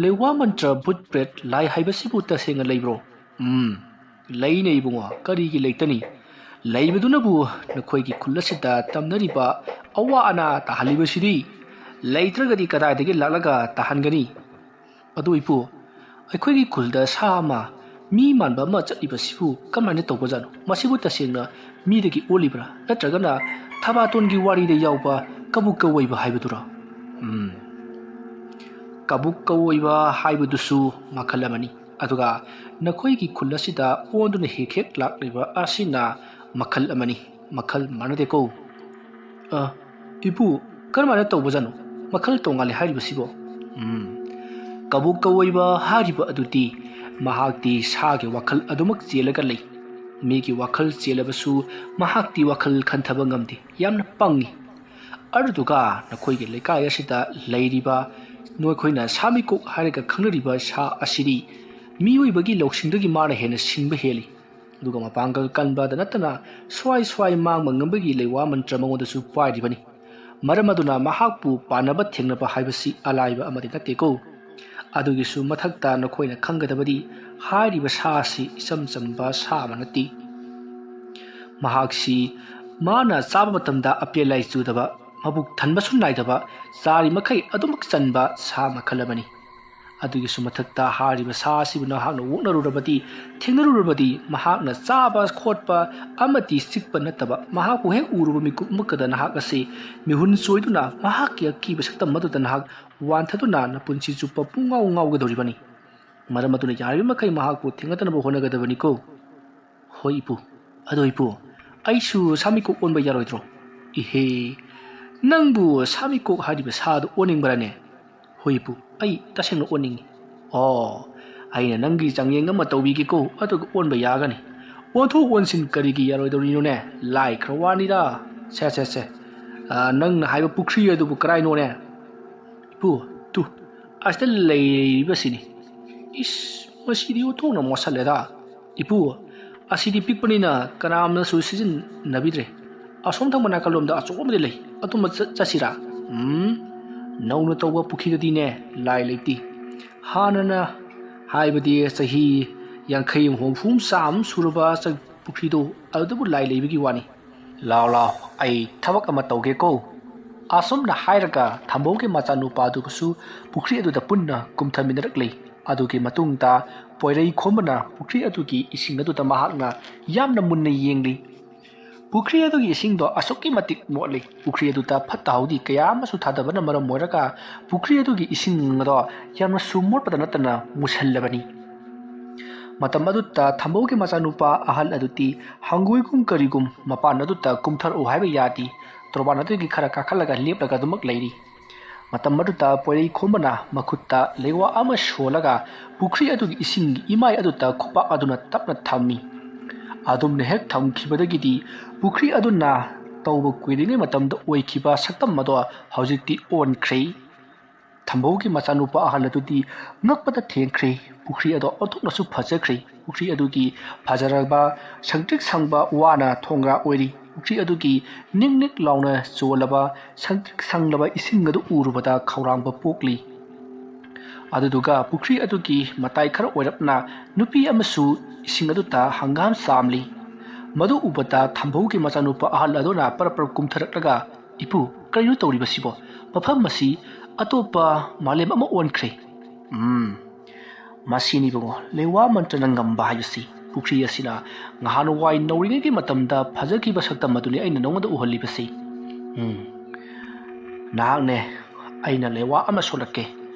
ꯂꯩꯋꯥ ꯃꯟꯇ꯭ꯔ ꯚꯨꯠ ꯄ꯭ꯔꯦꯠ ꯂꯥꯏ ꯍꯥꯏꯕꯁꯤꯕꯨ ꯇꯁꯦꯡꯅ ꯂꯩꯕ꯭ꯔꯣ?" "ꯎꯝ, ꯂꯩꯅꯦ ꯏꯕꯨꯡꯉꯣ, ꯀꯔꯤꯒꯤ ꯂꯩꯇꯅꯤ? ꯂꯩꯕꯗꯨꯅꯕꯨ ꯅꯈꯣꯏꯒꯤ ꯈꯨꯜ ꯑꯁꯤꯗ ꯇꯝꯅꯔꯤꯕ ꯑꯋꯥ ꯑꯅꯥ ꯇꯥꯍꯜꯂꯤꯕꯁꯤꯗꯤ꯫ ꯂꯩꯇ꯭ꯔꯒꯗꯤ ꯀꯗꯥꯏꯗꯒꯤ ꯂꯥꯛꯂꯒ ꯇꯥꯍꯟꯒꯅꯤ? ꯑꯗꯨ ꯏꯄꯨ, ꯑꯩꯈꯣꯏꯒꯤ ꯈꯨꯜꯗ ꯁꯥ ꯑꯃ ꯃꯤ ꯃꯥꯟꯕ ꯑꯃ ꯆꯠꯂꯤꯕꯁꯤꯕꯨ ꯀꯃꯥꯏꯅ ꯇꯧꯕꯖꯥꯠꯅꯣ? ꯃꯁꯤꯕꯨ ꯇꯁꯦꯡꯅ ꯃꯤꯗꯒꯤ ꯑꯣꯜꯂꯤꯕ꯭ꯔꯥ? ꯅꯠꯇ꯭ꯔꯒꯅ ꯊꯕꯥꯇꯣꯟꯒꯤ ꯋꯥꯔꯤꯗ ꯌꯥꯎꯕ ꯀꯕꯨꯛ ꯀꯋꯣꯏꯕ ꯍꯥꯏꯕꯗꯨꯔꯣ?" "ꯎꯝ, ꯀꯕꯨꯛ ꯀꯋꯣꯏꯕ ꯍꯥꯏꯕꯗꯨꯁꯨ ꯃꯈꯜ ꯑꯃꯅꯤ꯫ ꯑꯗꯨꯒ ꯅꯈꯣꯏꯒꯤ ꯈꯨꯜ ꯑꯁꯤꯗ ꯑꯣꯟꯗꯨꯅ ꯍꯦꯛ ꯍꯦꯛ ꯂꯥꯛꯂꯤꯕ ꯑꯁꯤꯅ ꯃꯈꯜ ꯑꯃꯅꯤ꯫ ꯃꯈꯜ ꯃꯥꯟꯅꯗꯦꯀꯣ꯫" "ꯑ, ꯏꯄꯨ, ꯀꯔꯝꯍꯥꯏꯅ ꯇꯧꯕꯖꯥꯠꯅꯣ? ꯃꯈꯜ ꯇꯣꯉꯥꯜꯂꯦ ꯍꯥꯏꯔꯤꯕꯁꯤꯕꯣ?" "ꯎꯝ, ꯀꯕꯨꯛ ꯀꯋꯣꯏꯕ ꯍꯥꯏꯔꯤꯕ ꯑꯗꯨꯗꯤ ꯃꯍꯥꯛꯇꯤ ꯁꯥꯒꯤ ꯋꯥꯈꯜ ꯑꯗꯨꯃꯛ ꯆꯦꯜꯂꯒ ꯂꯩ꯫ ꯃꯤꯒꯤ ꯋꯥꯈꯜ ꯆꯦꯜꯂꯕꯁꯨ ꯃꯍꯥꯛꯇꯤ ꯋꯥꯈꯜ ꯈꯟꯊꯕ ꯉꯝꯗꯦ꯫ ꯌꯥꯝꯅ ꯄꯪꯉꯤ꯫ ꯑꯗꯨꯗꯨꯒ ꯅꯈꯣꯏꯒꯤ ꯂꯩꯀꯥꯏ ꯑꯁꯤꯗ ꯂꯩꯔꯤꯕ ꯅꯈꯣꯏꯅ ꯁꯥꯃꯤꯀꯣꯛ ꯍꯥꯏꯔꯒ ꯈꯪꯅꯔꯤꯕ ꯁꯥ ꯑꯁꯤꯗꯤ ꯃꯤꯑꯣꯏꯕꯒꯤ ꯂꯧꯁꯤꯡꯗꯒꯤ ꯃꯥꯅ ꯍꯦꯟꯅ ꯁꯤꯡꯕ ꯍꯦꯜꯂꯤ꯫ ꯑꯗꯨꯒ ꯃꯄꯥꯡꯒꯜ ꯀꯟꯕꯗ ꯅꯠꯇꯅ ꯁ꯭ꯋꯥꯏ ꯁ꯭ꯋꯥꯏ ꯃꯥꯡꯕ ꯉꯝꯕꯒꯤ ꯂꯩꯋꯥ ꯃꯟꯇ꯭ꯔ ꯃꯉꯣꯟꯗꯁꯨ ꯄꯥꯏꯔꯤꯕꯅꯤ꯫ ꯃꯔꯝ ꯑꯗꯨꯅ ꯃꯍꯥꯛꯄꯨ ꯄꯥꯟꯅꯕ ꯊꯦꯡꯅꯕ ꯍꯥꯏꯕꯁꯤ ꯑꯂꯥꯏꯕ ꯑꯃꯗꯤ ꯅꯠꯇꯦꯀꯣ꯫ ꯑꯗꯨꯒꯤꯁꯨ ꯃꯊꯛꯇ ꯅꯈꯣꯏꯅ ꯈꯪꯒꯗꯕꯗꯤ ꯍꯥꯏꯔꯤꯕ ꯁꯥ ꯑꯁꯤ ꯏꯆꯝ ꯆꯝꯕ ꯁꯥ ꯑꯃ ꯅꯠꯇꯦ꯫ ꯃꯍꯥꯛꯁꯤ ꯃꯥꯅ ꯆꯥꯕ ꯃꯇꯝꯗ ꯑꯄꯦꯜ ꯂꯥꯏ ꯆꯨꯗꯕ, ꯃꯕꯨꯛ ꯊꯟꯕꯁꯨ ꯅꯥꯏꯗꯕ, ꯆꯥꯔꯤ ꯃꯈꯩ ꯑꯗꯨꯃꯛ ꯆꯟꯕ ꯁꯥ ꯃꯈꯜ ꯑꯃꯅꯤ꯫ ꯑꯗꯨꯒꯤꯁꯨ ꯃꯊꯛꯇ ꯍꯥꯏꯔꯤꯕ ꯁꯥ ꯑꯁꯤꯕꯨ ꯅꯍꯥꯛꯅ ꯑꯣꯛꯅꯔꯨꯔꯕꯗꯤ, ꯊꯦꯡꯅꯔꯨꯔꯕꯗꯤ, ꯃꯍꯥꯛꯅ ꯆꯥꯕ ꯈꯣꯠꯄ ꯑꯃꯗꯤ ꯆꯤꯛꯄ ꯅꯠꯇꯕ, ꯃꯍꯥꯛꯄꯨ ꯍꯦꯛ ꯎꯔꯨꯕ ꯃꯤꯀꯨꯞ ꯑꯃꯈꯛꯇ ꯅꯍꯥꯛ ꯑꯁꯤ ꯃꯤꯍꯨꯟ ꯆꯣꯏꯗꯨꯅ ꯃꯍꯥꯛꯀꯤ ꯑꯀꯤꯕ ꯁꯛꯇꯝ ꯑꯗꯨꯗ ꯅꯍꯥꯛ ꯋꯥꯟꯊꯗꯨꯅ ꯅꯄꯨꯟꯁꯤ ꯆꯨꯞꯄ ꯄꯨꯡꯉꯥꯎ ꯉꯥꯎꯒꯗꯧꯔꯤꯕꯅꯤ꯫ ꯃꯔꯝ ꯑꯗꯨꯅ ꯌꯥꯔꯤꯕ ꯃꯈꯩ ꯃꯍꯥꯛꯄꯨ ꯊꯦꯡꯅꯗꯅꯕ ꯍꯣꯠꯅꯒꯗꯕꯅꯤꯀꯣ꯫ ꯍꯣꯏ ꯏꯄꯨ꯫ ꯑꯗꯣ ꯏꯄꯨ, ꯑꯩꯁꯨ ꯁꯥꯃꯤꯀꯣꯛ ꯑꯣꯟꯕ ꯌꯥꯔꯣꯏꯗ꯭ꯔꯣ? ꯏꯍꯦ, ꯅꯪꯕꯨ ꯁꯥꯃꯤꯀꯣꯛ ꯍꯥꯏꯔꯤꯕ ꯁꯥꯗꯨ ꯑꯣꯟꯅꯤꯡꯕ꯭ꯔꯥꯅꯦ? ꯍꯣꯏ ꯏꯄꯨ, ꯑꯩ ꯇꯁꯦꯡꯅ ꯑꯣꯟꯅꯤꯡꯉꯤ꯫ ꯑꯣ, ꯑꯩꯅ ꯅꯪꯒꯤ ꯆꯥꯡꯌꯦꯡ ꯑꯃ ꯇꯧꯕꯤꯒꯦꯀꯣ, ꯑꯗꯨꯒ ꯑꯣꯟꯕ ꯌꯥꯒꯅꯤ꯫ ꯑꯣꯟꯊꯣꯛ ꯑꯣꯟꯁꯤꯟ ꯀꯔꯤꯒꯤ ꯌꯥꯔꯣꯏꯗꯧꯔꯤꯅꯣꯅꯦ? ꯂꯥꯏ ꯈꯔ ꯋꯥꯅꯤꯗ꯫ ꯁꯦ, ꯁꯦ, ꯁꯦ꯫ ꯑ, ꯅꯪꯅ ꯍꯥꯏꯕ ꯄꯨꯈ꯭ꯔꯤ ꯑꯗꯨꯕꯨ ꯀꯔꯥꯏꯅꯣꯅꯦ? ꯏꯄꯨ, ꯇꯨ, ꯑꯁꯤꯗ ꯂꯩꯔꯤꯕꯁꯤꯅꯤ꯫ ꯏꯁ, ꯃꯁꯤꯗꯤ ꯑꯣꯟꯊꯣꯛꯅ ꯃꯣꯠꯁꯜꯂꯦꯗ꯫ ꯏꯄꯨ, ꯑꯁꯤꯗꯤ ꯄꯤꯛꯄꯅꯤꯅ ꯀꯅꯥꯝꯅꯁꯨ ꯁꯤꯖꯤꯟꯅꯕꯤꯗ꯭ꯔꯦ꯫ ꯑꯁꯣꯝ ꯊꯪꯕ ꯅꯥꯀꯜꯂꯣꯝꯗ ꯑꯆꯧꯕ ꯑꯃꯗꯤ ꯂꯩ, ꯑꯗꯨꯃ ꯆꯠ-, ꯆꯠꯁꯤꯔꯥ? ꯎꯝ, ꯅꯧꯅ ꯇꯧꯕ ꯄꯨꯈ꯭ꯔꯤꯗꯗꯤꯅꯦ ꯂꯥꯏ ꯂꯩꯇꯦ꯫ ꯍꯥꯟꯅꯅ, ꯍꯥꯏꯕꯗꯤ ꯆꯍꯤ ꯌꯥꯡꯈꯩ, ꯍꯨꯝꯐꯨ, ꯆꯥꯝꯃ ꯁꯨꯔꯕ ꯆ-, ꯄꯨꯈ꯭ꯔꯤꯗꯣ, ꯑꯗꯨꯗꯕꯨ ꯂꯥꯏ ꯂꯩꯕꯒꯤ ꯋꯥꯅꯤ꯫ ꯂꯥꯎ, ꯂꯥꯎ, ꯑꯩ ꯊꯕꯛ ꯑꯃ ꯇꯧꯒꯦꯀꯣ꯫ ꯑꯁꯨꯝꯅ ꯍꯥꯏꯔꯒ ꯊꯝꯕꯧꯒꯤ ꯃꯆꯥꯅꯨꯄꯥ ꯑꯗꯨꯒꯁꯨ ꯄꯨꯈ꯭ꯔꯤ ꯑꯗꯨꯗ ꯄꯨꯟꯅ ꯀꯨꯝꯊꯃꯤꯟꯅꯔꯛꯂꯤ꯫ ꯑꯗꯨꯒꯤ ꯃꯇꯨꯡꯗ ꯄꯣꯏꯔꯩ ꯈꯣꯝꯕꯅ ꯄꯨꯈ꯭ꯔꯤ ꯑꯗꯨꯒꯤ ꯏꯁꯤꯡ ꯑꯗꯨꯗ ꯃꯍꯥꯛꯅ ꯌꯥꯝꯅ ꯃꯨꯟꯅ ꯌꯦꯡꯂꯤ꯫ ꯄꯨꯈ꯭ꯔꯤ ꯑꯗꯨꯒꯤ ꯏꯁꯤꯡꯗꯣ ꯑꯁꯨꯛꯀꯤ ꯃꯇꯤꯛ ꯃꯣꯠꯂꯤ꯫ ꯄꯨꯈ꯭ꯔꯤ ꯑꯗꯨꯗ ꯐꯠꯇ ꯍꯥꯎꯗꯤ ꯀꯌꯥ ꯑꯃꯁꯨ ꯊꯥꯗꯕꯅ ꯃꯔꯝ ꯑꯣꯏꯔꯒ ꯄꯨꯈ꯭ꯔꯤ ꯑꯗꯨꯒꯤ ꯏꯁꯤꯡ ꯑꯗꯣ ꯌꯥꯝꯅꯁꯨ ꯃꯣꯠꯄꯗ ꯅꯠꯇꯅ ꯃꯨꯁꯜꯂꯕꯅꯤ꯫ ꯃꯇꯝ ꯑꯗꯨꯗ ꯊꯝꯕꯧꯒꯤ ꯃꯆꯥꯅꯨꯄꯥ ꯑꯍꯜ ꯑꯗꯨꯗꯤ ꯍꯪꯒꯣꯏꯒꯨꯝ ꯀꯔꯤꯒꯨꯝ ꯃꯄꯥꯟ ꯑꯗꯨꯗ ꯀꯨꯝꯊꯔꯛꯎ ꯍꯥꯏꯕ ꯌꯥꯗꯦ꯫ ꯇꯣꯔꯕꯥꯟ ꯑꯗꯨꯒꯤ ꯈꯔ ꯀꯥꯈꯠꯂꯒ ꯂꯦꯞꯂꯒ ꯑꯗꯨꯃꯛ ꯂꯩꯔꯤ꯫ ꯃꯇꯝ ꯑꯗꯨꯗ ꯄꯣꯏꯔꯩ ꯈꯣꯝꯕꯅ ꯃꯈꯨꯠꯇ ꯂꯩꯋꯥ ꯑꯃ ꯁꯣꯜꯂꯒ ꯄꯨꯈ꯭ꯔꯤ ꯑꯗꯨꯒꯤ ꯏꯁꯤꯡꯒꯤ ꯏꯃꯥꯏ ꯑꯗꯨꯗ ꯈꯨꯄꯥꯛ ꯑꯗꯨꯅ ꯇꯞꯅ ꯊꯝꯃꯤ꯫ ꯑꯗꯨꯝꯅ ꯍꯦꯛ ꯊꯝꯈꯤꯕꯗꯒꯤꯗꯤ ꯄꯨꯈ꯭ꯔꯤ ꯑꯗꯨꯅ ꯇꯧꯕ ꯀꯨꯏꯔꯤꯉꯩ ꯃꯇꯝꯗ ꯑꯣꯏꯈꯤꯕ ꯁꯛꯇꯝ ꯑꯗꯣ ꯍꯧꯖꯤꯛꯇꯤ ꯑꯣꯟꯈ꯭ꯔꯦ꯫ ꯊꯝꯕꯧꯒꯤ ꯃꯆꯥꯅꯨꯄꯥ ꯑꯍꯜ ꯑꯗꯨꯗꯤ ꯉꯛꯄꯗ ꯊꯦꯡꯈ꯭ꯔꯦ꯫ ꯄꯨꯈ꯭ꯔꯤ ꯑꯗꯣ ꯑꯣꯟꯊꯣꯛꯅꯁꯨ ꯐꯖꯈ꯭ꯔꯦ꯫ ꯄꯨꯈ꯭ꯔꯤ ꯑꯗꯨꯒꯤ ꯐꯖꯔꯕ ꯁꯪꯇ꯭ꯔꯤꯛ ꯁꯪꯕ ꯋꯥꯅ ꯊꯣꯡꯒ꯭ꯔꯥ ꯑꯣꯏꯔꯤ꯫ ꯄꯨꯈ꯭ꯔꯤ ꯑꯗꯨꯒꯤ ꯅꯤꯛ ꯅꯤꯛ ꯂꯥꯎꯅ ꯆꯣꯜꯂꯕ ꯁꯪꯇ꯭ꯔꯤꯛ ꯁꯪꯂꯕ ꯏꯁꯤꯡ ꯑꯗꯨ ꯎꯔꯨꯕꯗ ꯈꯧꯔꯥꯡꯕ ꯄꯣꯛꯂꯤ꯫ ꯑꯗꯨꯗꯨꯒ ꯄꯨꯈ꯭ꯔꯤ ꯑꯗꯨꯒꯤ ꯃꯇꯥꯏ ꯈꯔ ꯑꯣꯏꯔꯞꯅ ꯅꯨꯄꯤ ꯑꯃꯁꯨ ꯏꯁꯤꯡ ꯑꯗꯨꯗ ꯍꯪꯒꯥꯝ ꯆꯥꯝꯂꯤ꯫ ꯃꯗꯨ ꯎꯕꯗ ꯊꯝꯕꯧꯒꯤ ꯃꯆꯥꯅꯨꯄꯥ ꯑꯍꯜ ꯑꯗꯨꯅ ꯄꯔꯞ ꯄꯔꯞ ꯀꯨꯝꯊꯔꯛꯂꯒ, "ꯏꯄꯨ, ꯀꯔꯤꯅꯣ ꯇꯧꯔꯤꯕꯁꯤꯕꯣ? ꯃꯐꯝ ꯑꯁꯤ ꯑꯇꯣꯞꯄ ꯃꯥꯂꯦꯝ ꯑꯃ ꯑꯣꯟꯈ꯭ꯔꯦ꯫" "ꯎꯝ, ꯃꯁꯤꯅꯤ ꯏꯕꯨꯡꯉꯣ, ꯂꯩꯋꯥ ꯃꯟꯇ꯭ꯔꯅ ꯉꯝꯕ ꯍꯥꯏꯕꯁꯤ꯫ ꯄꯨꯈ꯭ꯔꯤ ꯑꯁꯤꯅ ꯉꯍꯥꯟꯋꯥꯏ ꯅꯧꯔꯤꯉꯩꯒꯤ ꯃꯇꯝꯗ ꯐꯖꯈꯤꯕ ꯁꯛꯇꯝ ꯑꯗꯨꯅꯤ ꯑꯩꯅ ꯅꯉꯣꯟꯗ ꯎꯍꯜꯂꯤꯕꯁꯤ꯫ ꯎꯝ, ꯅꯍꯥꯛꯅꯦ, ꯑꯩꯅ ꯂꯩꯋꯥ ꯑꯃ ꯁꯣꯜꯂꯛꯀꯦ꯫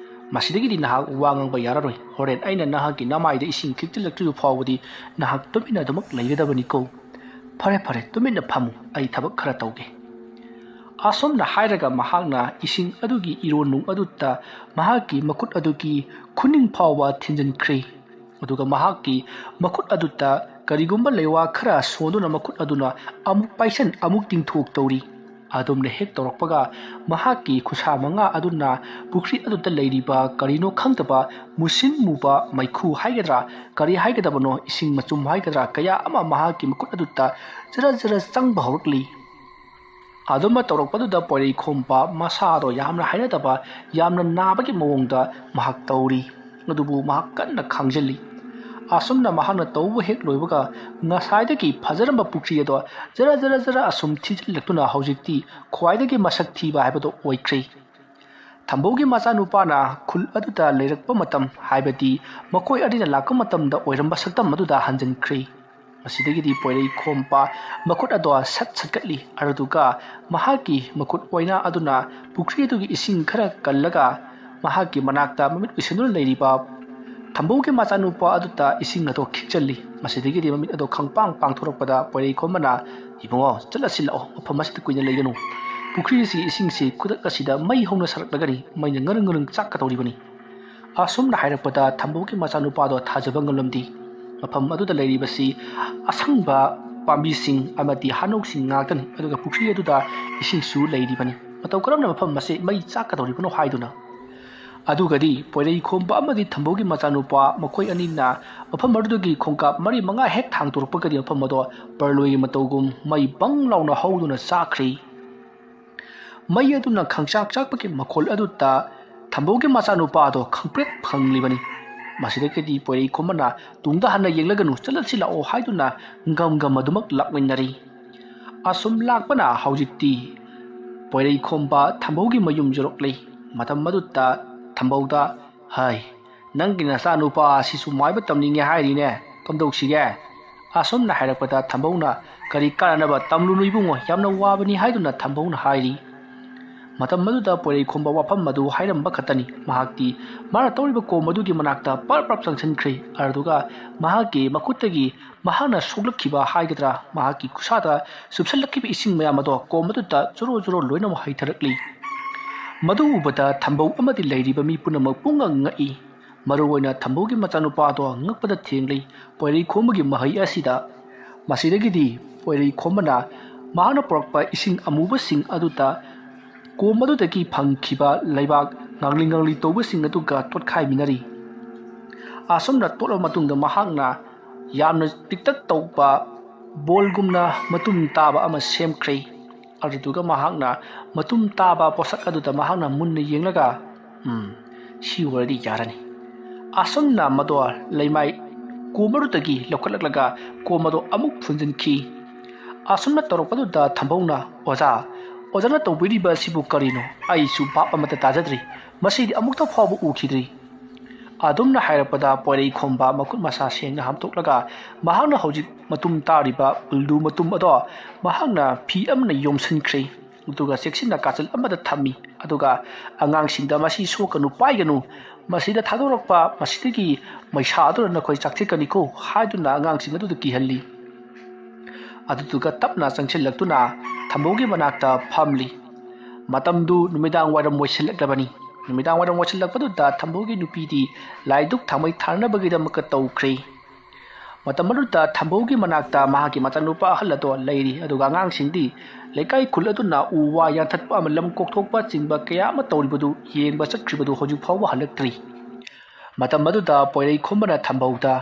ꯃꯁꯤꯗꯒꯤꯗꯤ ꯅꯍꯥꯛ ꯋꯥ ꯉꯥꯡꯕ ꯌꯥꯔꯔꯣꯏ꯫ ꯍꯣꯔꯦꯟ ꯑꯩꯅ ꯅꯍꯥꯛꯀꯤ ꯅꯃꯥꯏꯗ ꯏꯁꯤꯡ ꯈꯤꯛꯆꯤꯜꯂꯛꯇ꯭ꯔꯤꯕ ꯐꯥꯎꯕꯗꯤ ꯅꯍꯥꯛ ꯇꯨꯃꯤꯟꯅ ꯑꯗꯨꯃꯛ ꯂꯩꯒꯗꯕꯅꯤꯀꯣ꯫ ꯐꯔꯦ, ꯐꯔꯦ, ꯇꯨꯃꯤꯟꯅ ꯐꯝꯃꯨ, ꯑꯩ ꯊꯕꯛ ꯈꯔ ꯇꯧꯒꯦ꯫" ꯑꯁꯨꯝꯅ ꯍꯥꯏꯔꯒ ꯃꯍꯥꯛꯅ ꯏꯁꯤꯡ ꯑꯗꯨꯒꯤ ꯏꯔꯣꯟꯅꯨꯡ ꯑꯗꯨꯗ ꯃꯍꯥꯛꯀꯤ ꯃꯈꯨꯠ ꯑꯗꯨꯒꯤ ꯈꯨꯅꯤꯡ ꯐꯥꯎꯕ ꯊꯤꯟꯖꯤꯟꯈ꯭ꯔꯦ꯫ ꯑꯗꯨꯒ ꯃꯍꯥꯛꯀꯤ ꯃꯈꯨꯠ ꯑꯗꯨꯗ ꯀꯔꯤꯒꯨꯝꯕ ꯂꯩꯋꯥ ꯈꯔ ꯁꯣꯟꯗꯨꯅ ꯃꯈꯨꯠ ꯑꯗꯨꯅ ꯑꯃꯨꯛ ꯄꯥꯏꯁꯟ ꯑꯃꯨꯛ ꯇꯤꯡꯊꯣꯛ ꯇꯧꯔꯤ꯫ ꯑꯗꯨꯝꯅ ꯍꯦꯛ ꯇꯧꯔꯛꯄꯒ ꯃꯍꯥꯛꯀꯤ ꯈꯨꯠꯁꯥ ꯃꯉꯥ ꯑꯗꯨꯅ ꯄꯨꯈ꯭ꯔꯤ ꯑꯗꯨꯗ ꯂꯩꯔꯤꯕ ꯀꯔꯤꯅꯣ ꯈꯪꯗꯕ ꯃꯨꯁꯤꯟ ꯃꯨꯕ ꯃꯩꯈꯨ ꯍꯥꯏꯒꯗ꯭ꯔꯥ, ꯀꯔꯤ ꯍꯥꯏꯒꯗꯕꯅꯣ, ꯏꯁꯤꯡ ꯃꯆꯨꯝ ꯍꯥꯏꯒꯗ꯭ꯔꯥ, ꯀꯌꯥ ꯑꯃ ꯃꯍꯥꯛꯀꯤ ꯃꯈꯨꯠ ꯑꯗꯨꯗ ꯖꯔ ꯖꯔ ꯆꯪꯕ ꯍꯧꯔꯛꯂꯤ꯫ ꯑꯗꯨꯝꯅ ꯇꯧꯔꯛꯄꯗꯨꯗ ꯄꯣꯏꯔꯩꯈꯣꯝꯕ ꯃꯁꯥꯗꯣ ꯌꯥꯝꯅ ꯍꯩꯅꯗꯕ, ꯌꯥꯝꯅ ꯅꯥꯕꯒꯤ ꯃꯑꯣꯡꯗ ꯃꯍꯥꯛ ꯇꯧꯔꯤ꯫ ꯑꯗꯨꯕꯨ ꯃꯍꯥꯛ ꯀꯟꯅ ꯈꯥꯡꯖꯤꯜꯂꯤ꯫ ꯑꯁꯨꯝꯅ ꯃꯍꯥꯛꯅ ꯇꯧꯕ ꯍꯦꯛ ꯂꯣꯏꯕꯒ ꯉꯁꯥꯏꯗꯒꯤ ꯐꯖꯔꯝꯕ ꯄꯨꯈ꯭ꯔꯤ ꯑꯗꯣ ꯖꯔ ꯖꯔ ꯖꯔ ꯑꯁꯨꯝ ꯊꯤꯖꯤꯜꯂꯛꯇꯨꯅ ꯍꯧꯖꯤꯛꯇꯤ ꯈ꯭ꯋꯥꯏꯗꯒꯤ ꯃꯁꯛ ꯊꯤꯕ ꯍꯥꯏꯕꯗꯣ ꯑꯣꯏꯈ꯭ꯔꯦ꯫ ꯊꯝꯕꯧꯒꯤ ꯃꯆꯥꯅꯨꯄꯥꯅ ꯈꯨꯜ ꯑꯗꯨꯗ ꯂꯩꯔꯛꯄ ꯃꯇꯝ, ꯍꯥꯏꯕꯗꯤ ꯃꯈꯣꯏ ꯑꯅꯤꯅ ꯂꯥꯛꯄ ꯃꯇꯝꯗ ꯑꯣꯏꯔꯝꯕ ꯁꯛꯇꯝ ꯑꯗꯨꯗ ꯍꯟꯖꯤꯟꯈ꯭ꯔꯦ꯫ ꯃꯁꯤꯗꯒꯤꯗꯤ ꯄꯣꯏꯔꯩꯈꯣꯝꯕ ꯃꯈꯨꯠ ꯑꯗꯣ ꯁꯠ ꯁꯠꯀꯠꯂꯤ꯫ ꯑꯗꯨꯗꯨꯒ ꯃꯍꯥꯛꯀꯤ ꯃꯈꯨꯠ ꯑꯣꯏꯅ ꯑꯗꯨꯅ ꯄꯨꯈ꯭ꯔꯤ ꯑꯗꯨꯒꯤ ꯏꯁꯤꯡ ꯈꯔ ꯀꯜꯂꯒ ꯃꯍꯥꯛꯀꯤ ꯃꯅꯥꯛꯇ ꯃꯃꯤꯠ ꯎꯏꯁꯤꯟꯗꯨꯅ ꯂꯩꯔꯤꯕ ꯊꯝꯕꯧꯒꯤ ꯃꯆꯥꯅꯨꯄꯥ ꯑꯗꯨꯗ ꯏꯁꯤꯡ ꯑꯗꯣ ꯈꯤꯛꯆꯜꯂꯤ꯫ ꯃꯁꯤꯗꯒꯤꯗꯤ ꯃꯃꯤꯠ ꯑꯗꯣ ꯈꯪꯄꯥꯡ ꯄꯥꯡꯊꯣꯔꯛꯄꯗ ꯄꯣꯏꯔꯩꯈꯣꯝꯕꯅ, "ꯏꯕꯨꯡꯉꯣ, ꯆꯠꯂꯁꯤ ꯂꯥꯛꯑꯣ, ꯃꯐꯝ ꯑꯁꯤꯗ ꯀꯨꯏꯅ ꯂꯩꯒꯅꯨ꯫ ꯄꯨꯈ꯭ꯔꯤ ꯑꯁꯤꯒꯤ ꯏꯁꯤꯡꯁꯤ ꯈꯨꯗꯛ ꯑꯁꯤꯗ ꯃꯩ ꯍꯧꯅ ꯁꯥꯔꯛꯂꯒꯅꯤ, ꯃꯩꯅ ꯉꯔꯪ ꯉꯔꯪ ꯆꯥꯛꯀꯗꯧꯔꯤꯕꯅꯤ꯫" ꯑꯁꯨꯝꯅ ꯍꯥꯏꯔꯛꯄꯗ ꯊꯝꯕꯧꯒꯤ ꯃꯆꯥꯅꯨꯄꯥꯗꯣ ꯊꯥꯖꯕ ꯉꯝꯂꯝꯗꯦ꯫ ꯃꯐꯝ ꯑꯗꯨꯗ ꯂꯩꯔꯤꯕꯁꯤ ꯑꯁꯪꯕ ꯄꯥꯝꯕꯤꯁꯤꯡ ꯑꯃꯗꯤ ꯍꯥꯅꯧꯁꯤꯡ ꯉꯥꯛꯇꯅꯤ꯫ ꯑꯗꯨꯒ ꯄꯨꯈ꯭ꯔꯤ ꯑꯗꯨꯗ ꯏꯁꯤꯡꯁꯨ ꯂꯩꯔꯤꯕꯅꯤ꯫ ꯃꯇꯧ ꯀꯔꯝꯅ ꯃꯐꯝ ꯑꯁꯤ ꯃꯩ ꯆꯥꯛꯀꯗꯧꯔꯤꯕꯅꯣ ꯍꯥꯏꯗꯨꯅ꯫ ꯑꯗꯨꯒꯗꯤ ꯄꯣꯏꯔꯩ ꯈꯣꯝꯕ ꯑꯃꯗꯤ ꯊꯝꯕꯧꯒꯤ ꯃꯆꯥꯅꯨꯄꯥ ꯃꯈꯣꯏ ꯑꯅꯤꯅ ꯃꯐꯝ ꯑꯗꯨꯗꯒꯤ ꯈꯣꯡꯀꯥꯞ ꯃꯔꯤ ꯃꯉꯥ ꯍꯦꯛ ꯊꯥꯡꯗꯣꯔꯛꯄꯒꯗꯤ ꯃꯐꯝ ꯑꯗꯣ ꯄꯔꯂꯣꯏꯒꯤ ꯃꯇꯧꯒꯨꯝ ꯃꯩ ꯕꯪ ꯂꯥꯎꯅ ꯍꯧꯗꯨꯅ ꯆꯥꯛꯈ꯭ꯔꯦ꯫ ꯃꯩ ꯑꯗꯨꯅ ꯈꯪꯆꯥꯛ ꯆꯥꯛꯄꯒꯤ ꯃꯈꯣꯜ ꯑꯗꯨꯗ ꯊꯝꯕꯧꯒꯤ ꯃꯆꯥꯅꯨꯄꯥ ꯑꯗꯣ ꯈꯪꯄ꯭ꯔꯦꯛ ꯈꯪꯂꯤꯕꯅꯤ꯫ ꯃꯁꯤꯗꯒꯤꯗꯤ ꯄꯣꯏꯔꯩ ꯈꯣꯝꯕꯅ ꯇꯨꯡꯗ ꯍꯟꯅ ꯌꯦꯡꯂꯒꯅꯨ, ꯆꯠꯂꯁꯤ ꯂꯥꯛꯑꯣ ꯍꯥꯏꯗꯨꯅ ꯒꯝ ꯒꯝ ꯑꯗꯨꯃꯛ ꯂꯥꯛꯃꯤꯟꯅꯔꯤ꯫ ꯑꯁꯨꯝ ꯂꯥꯛꯄꯅ ꯍꯧꯖꯤꯛꯇꯤ ꯄꯣꯏꯔꯩ ꯈꯣꯝꯕ ꯊꯝꯕꯧꯒꯤ ꯃꯌꯨꯝ ꯌꯧꯔꯛꯂꯤ꯫ ꯃꯇꯝ ꯑꯗꯨꯗ ꯊꯝꯕꯧꯗ, "ꯍꯥꯏ, ꯅꯪꯒꯤ ꯅꯆꯥꯅꯨꯄꯥ ꯑꯁꯤꯁꯨ ꯃꯥꯏꯕ ꯇꯝꯅꯤꯡꯉꯦ ꯍꯥꯏꯔꯤꯅꯦ, ꯀꯝꯗꯧꯁꯤꯒꯦ?" ꯑꯁꯨꯝꯅ ꯍꯥꯏꯔꯛꯄꯗ ꯊꯝꯕꯧꯅ, "ꯀꯔꯤ ꯀꯥꯟꯅꯅꯕ, ꯇꯝꯂꯨꯅꯨ ꯏꯕꯨꯡꯉꯣ, ꯌꯥꯝꯅ ꯋꯥꯕꯅꯤ" ꯍꯥꯏꯗꯨꯅ ꯊꯝꯕꯧꯅ ꯍꯥꯏꯔꯤ꯫ ꯃꯇꯝ ꯑꯗꯨꯗ ꯄꯣꯏꯔꯩ ꯈꯣꯝꯕ ꯋꯥꯐꯝ ꯑꯗꯨ ꯍꯥꯏꯔꯝꯕ ꯈꯛꯇꯅꯤ꯫ ꯃꯍꯥꯛꯇꯤ ꯃꯥꯅ ꯇꯧꯔꯤꯕ ꯀꯣꯝ ꯑꯗꯨꯒꯤ ꯃꯅꯥꯛꯇ ꯄꯔꯞ ꯄꯔꯞ ꯆꯪꯁꯤꯟꯈ꯭ꯔꯦ꯫ ꯑꯗꯨꯒ ꯃꯍꯥꯛꯀꯤ ꯃꯈꯨꯠꯇꯒꯤ ꯃꯍꯥꯛꯅ ꯁꯣꯛꯂꯛꯈꯤꯕ ꯍꯥꯏꯒꯗ꯭ꯔꯥ, ꯃꯍꯥꯛꯀꯤ ꯈꯨꯠꯁꯥꯗ ꯆꯨꯞꯁꯤꯜꯂꯛꯈꯤꯕ ꯏꯁꯤꯡ ꯃꯌꯥꯝ ꯑꯗꯣ ꯀꯣꯝ ꯑꯗꯨꯗ ꯆꯣꯔꯣ ꯆꯣꯔꯣ ꯂꯣꯏꯅꯃꯛ ꯍꯩꯊꯔꯛꯂꯤ꯫ ꯃꯗꯨ ꯎꯕꯗ ꯊꯝꯕꯧ ꯑꯃꯗꯤ ꯂꯩꯔꯤꯕ ꯃꯤ ꯄꯨꯝꯅꯃꯛ ꯄꯨꯡꯉꯛ ꯉꯛꯏ꯫ ꯃꯔꯨꯑꯣꯏꯅ ꯊꯝꯕꯧꯒꯤ ꯃꯆꯥꯅꯨꯄꯥ ꯑꯗꯣ ꯉꯛꯄꯗ ꯊꯦꯡꯂꯤ ꯄꯣꯏꯔꯩ ꯈꯣꯝꯕꯒꯤ ꯃꯍꯩ ꯑꯁꯤꯗ꯫ ꯃꯁꯤꯗꯒꯤꯗꯤ ꯄꯣꯏꯔꯩ ꯈꯣꯝꯕꯅ ꯃꯍꯥꯛꯅ ꯄꯨꯔꯛꯄ ꯏꯁꯤꯡ ꯑꯃꯨꯕꯁꯤꯡ ꯑꯗꯨꯗ ꯀꯣꯝ ꯑꯗꯨꯗꯒꯤ ꯐꯪꯈꯤꯕ ꯂꯩꯕꯥꯛ ꯉꯥꯡꯂꯤ ꯉꯥꯡꯂꯤ ꯇꯧꯕꯁꯤꯡ ꯑꯗꯨꯒ ꯇꯣꯠꯈꯥꯏꯃꯤꯟꯅꯔꯤ꯫ ꯑꯁꯨꯝꯅ ꯇꯣꯠꯂꯕ ꯃꯇꯨꯡꯗ ꯃꯍꯥꯛꯅ ꯌꯥꯝꯅ ꯄꯤꯛꯇꯛ ꯇꯧꯕ ꯕꯣꯜꯒꯨꯝꯅ ꯃꯇꯨꯝ ꯇꯥꯕ ꯑꯃ ꯁꯦꯝꯈ꯭ꯔꯦ꯫ ꯑꯗꯨꯗꯨꯒ ꯃꯍꯥꯛꯅ ꯃꯇꯨꯝ ꯇꯥꯕ ꯄꯣꯠꯁꯛ ꯑꯗꯨꯗ ꯃꯍꯥꯛꯅ ꯃꯨꯟꯅ ꯌꯦꯡꯂꯒ, "ꯎꯝ, ꯁꯤ ꯑꯣꯏꯔꯗꯤ ꯌꯥꯔꯅꯤ"꯫ ꯑꯁꯨꯝꯅ ꯃꯗꯣ ꯂꯩꯃꯥꯏ ꯀꯣꯝ ꯑꯗꯨꯗꯒꯤ ꯂꯧꯈꯠꯂꯛꯂꯒ ꯀꯣꯝ ꯑꯗꯣ ꯑꯃꯨꯛ ꯐꯨꯟꯖꯤꯟꯈꯤ꯫ ꯑꯁꯨꯝꯅ ꯇꯧꯔꯛꯄꯗꯨꯗ ꯊꯝꯕꯧꯅ, "ꯑꯣꯖꯥ, ꯑꯣꯖꯥꯅ ꯇꯧꯕꯤꯔꯤꯕ ꯑꯁꯤꯕꯨ ꯀꯔꯤꯅꯣ? ꯑꯩꯁꯨ ꯚꯥꯞ ꯑꯃꯠꯇ ꯇꯥꯖꯗ꯭ꯔꯤ꯫ ꯃꯁꯤꯗꯤ ꯑꯃꯨꯛꯇ ꯐꯥꯎꯕ ꯎꯈꯤꯗ꯭ꯔꯤ"꯫ ꯑꯗꯨꯝꯅ ꯍꯥꯏꯔꯛꯄꯗ ꯄꯣꯏꯔꯩ ꯈꯣꯝꯕ ꯃꯈꯨꯠ ꯃꯁꯥ ꯁꯦꯡꯅ ꯍꯥꯝꯗꯣꯛꯂꯒ ꯃꯍꯥꯛꯅ ꯍꯧꯖꯤꯛ ꯃꯇꯨꯝ ꯇꯥꯔꯤꯕ ꯎꯜꯗꯨ ꯃꯇꯨꯝ ꯑꯗꯣ ꯃꯍꯥꯛꯅ ꯐꯤ ꯑꯃꯅ ꯌꯣꯝꯁꯤꯟꯈ꯭ꯔꯦ꯫ ꯑꯗꯨꯒ ꯆꯦꯛꯁꯤꯟꯅ ꯀꯥꯆꯤꯜ ꯑꯃꯗ ꯊꯝꯃꯤ꯫ ꯑꯗꯨꯒ ꯑꯉꯥꯡꯁꯤꯡꯗ, "ꯃꯁꯤ ꯁꯣꯛꯀꯅꯨ, ꯄꯥꯏꯒꯅꯨ, ꯃꯁꯤꯗ ꯊꯥꯗꯣꯔꯛꯄ ꯃꯁꯤꯗꯒꯤ ꯃꯩꯁꯥ ꯑꯗꯨꯅ ꯅꯈꯣꯏ ꯆꯥꯛꯊꯦꯛꯀꯅꯤꯀꯣ" ꯍꯥꯏꯗꯨꯅ ꯑꯉꯥꯡꯁꯤꯡ ꯑꯗꯨꯗ ꯀꯤꯍꯜꯂꯤ꯫ ꯑꯗꯨꯗꯨꯒ ꯇꯞꯅ ꯆꯪꯁꯤꯜꯂꯛꯇꯨꯅ ꯊꯝꯕꯧꯒꯤ ꯃꯅꯥꯛꯇ ꯐꯝꯂꯤ꯫ ꯃꯇꯝꯗꯨ ꯅꯨꯃꯤꯗꯥꯡ ꯋꯥꯏꯔꯝ ꯑꯣꯏꯁꯤꯜꯂꯛꯂꯕꯅꯤ꯫ ꯅꯨꯃꯤꯗꯥꯡ ꯋꯥꯏꯔꯝ ꯑꯣꯏꯁꯤꯜꯂꯛꯄꯗꯨꯗ ꯊꯝꯕꯧꯒꯤ ꯅꯨꯄꯤꯗꯤ ꯂꯥꯏꯗꯨꯛ ꯊꯥꯃꯩ ꯊꯥꯅꯅꯕꯒꯤꯗꯃꯛꯇ ꯇꯧꯈ꯭ꯔꯦ꯫ ꯃꯇꯝ ꯑꯗꯨꯗ ꯊꯝꯕꯧꯒꯤ ꯃꯅꯥꯛꯇ ꯃꯍꯥꯛꯀꯤ ꯃꯆꯥꯅꯨꯄꯥ ꯑꯍꯜ ꯑꯗꯣ ꯂꯩꯔꯤ, ꯑꯗꯨꯒ ꯑꯉꯥꯡꯁꯤꯡꯗꯤ ꯂꯩꯀꯥꯏ ꯈꯨꯜ ꯑꯗꯨꯅ ꯎ ꯋꯥ ꯌꯥꯟꯊꯠꯄ ꯑꯃ ꯂꯝ ꯀꯣꯛꯊꯣꯛꯄ ꯆꯤꯡꯕ ꯀꯌꯥ ꯑꯃ ꯇꯧꯔꯤꯕꯗꯨ ꯌꯦꯡꯕ ꯆꯠꯈ꯭ꯔꯤꯕꯗꯨ ꯍꯧꯖꯤꯛ ꯐꯥꯎꯕ ꯍꯜꯂꯛꯇ꯭ꯔꯤ꯫ ꯃꯇꯝ ꯑꯗꯨꯗ ꯄꯣꯏꯔꯩ ꯈꯨꯝꯕꯅ ꯊꯝꯕꯧꯗ,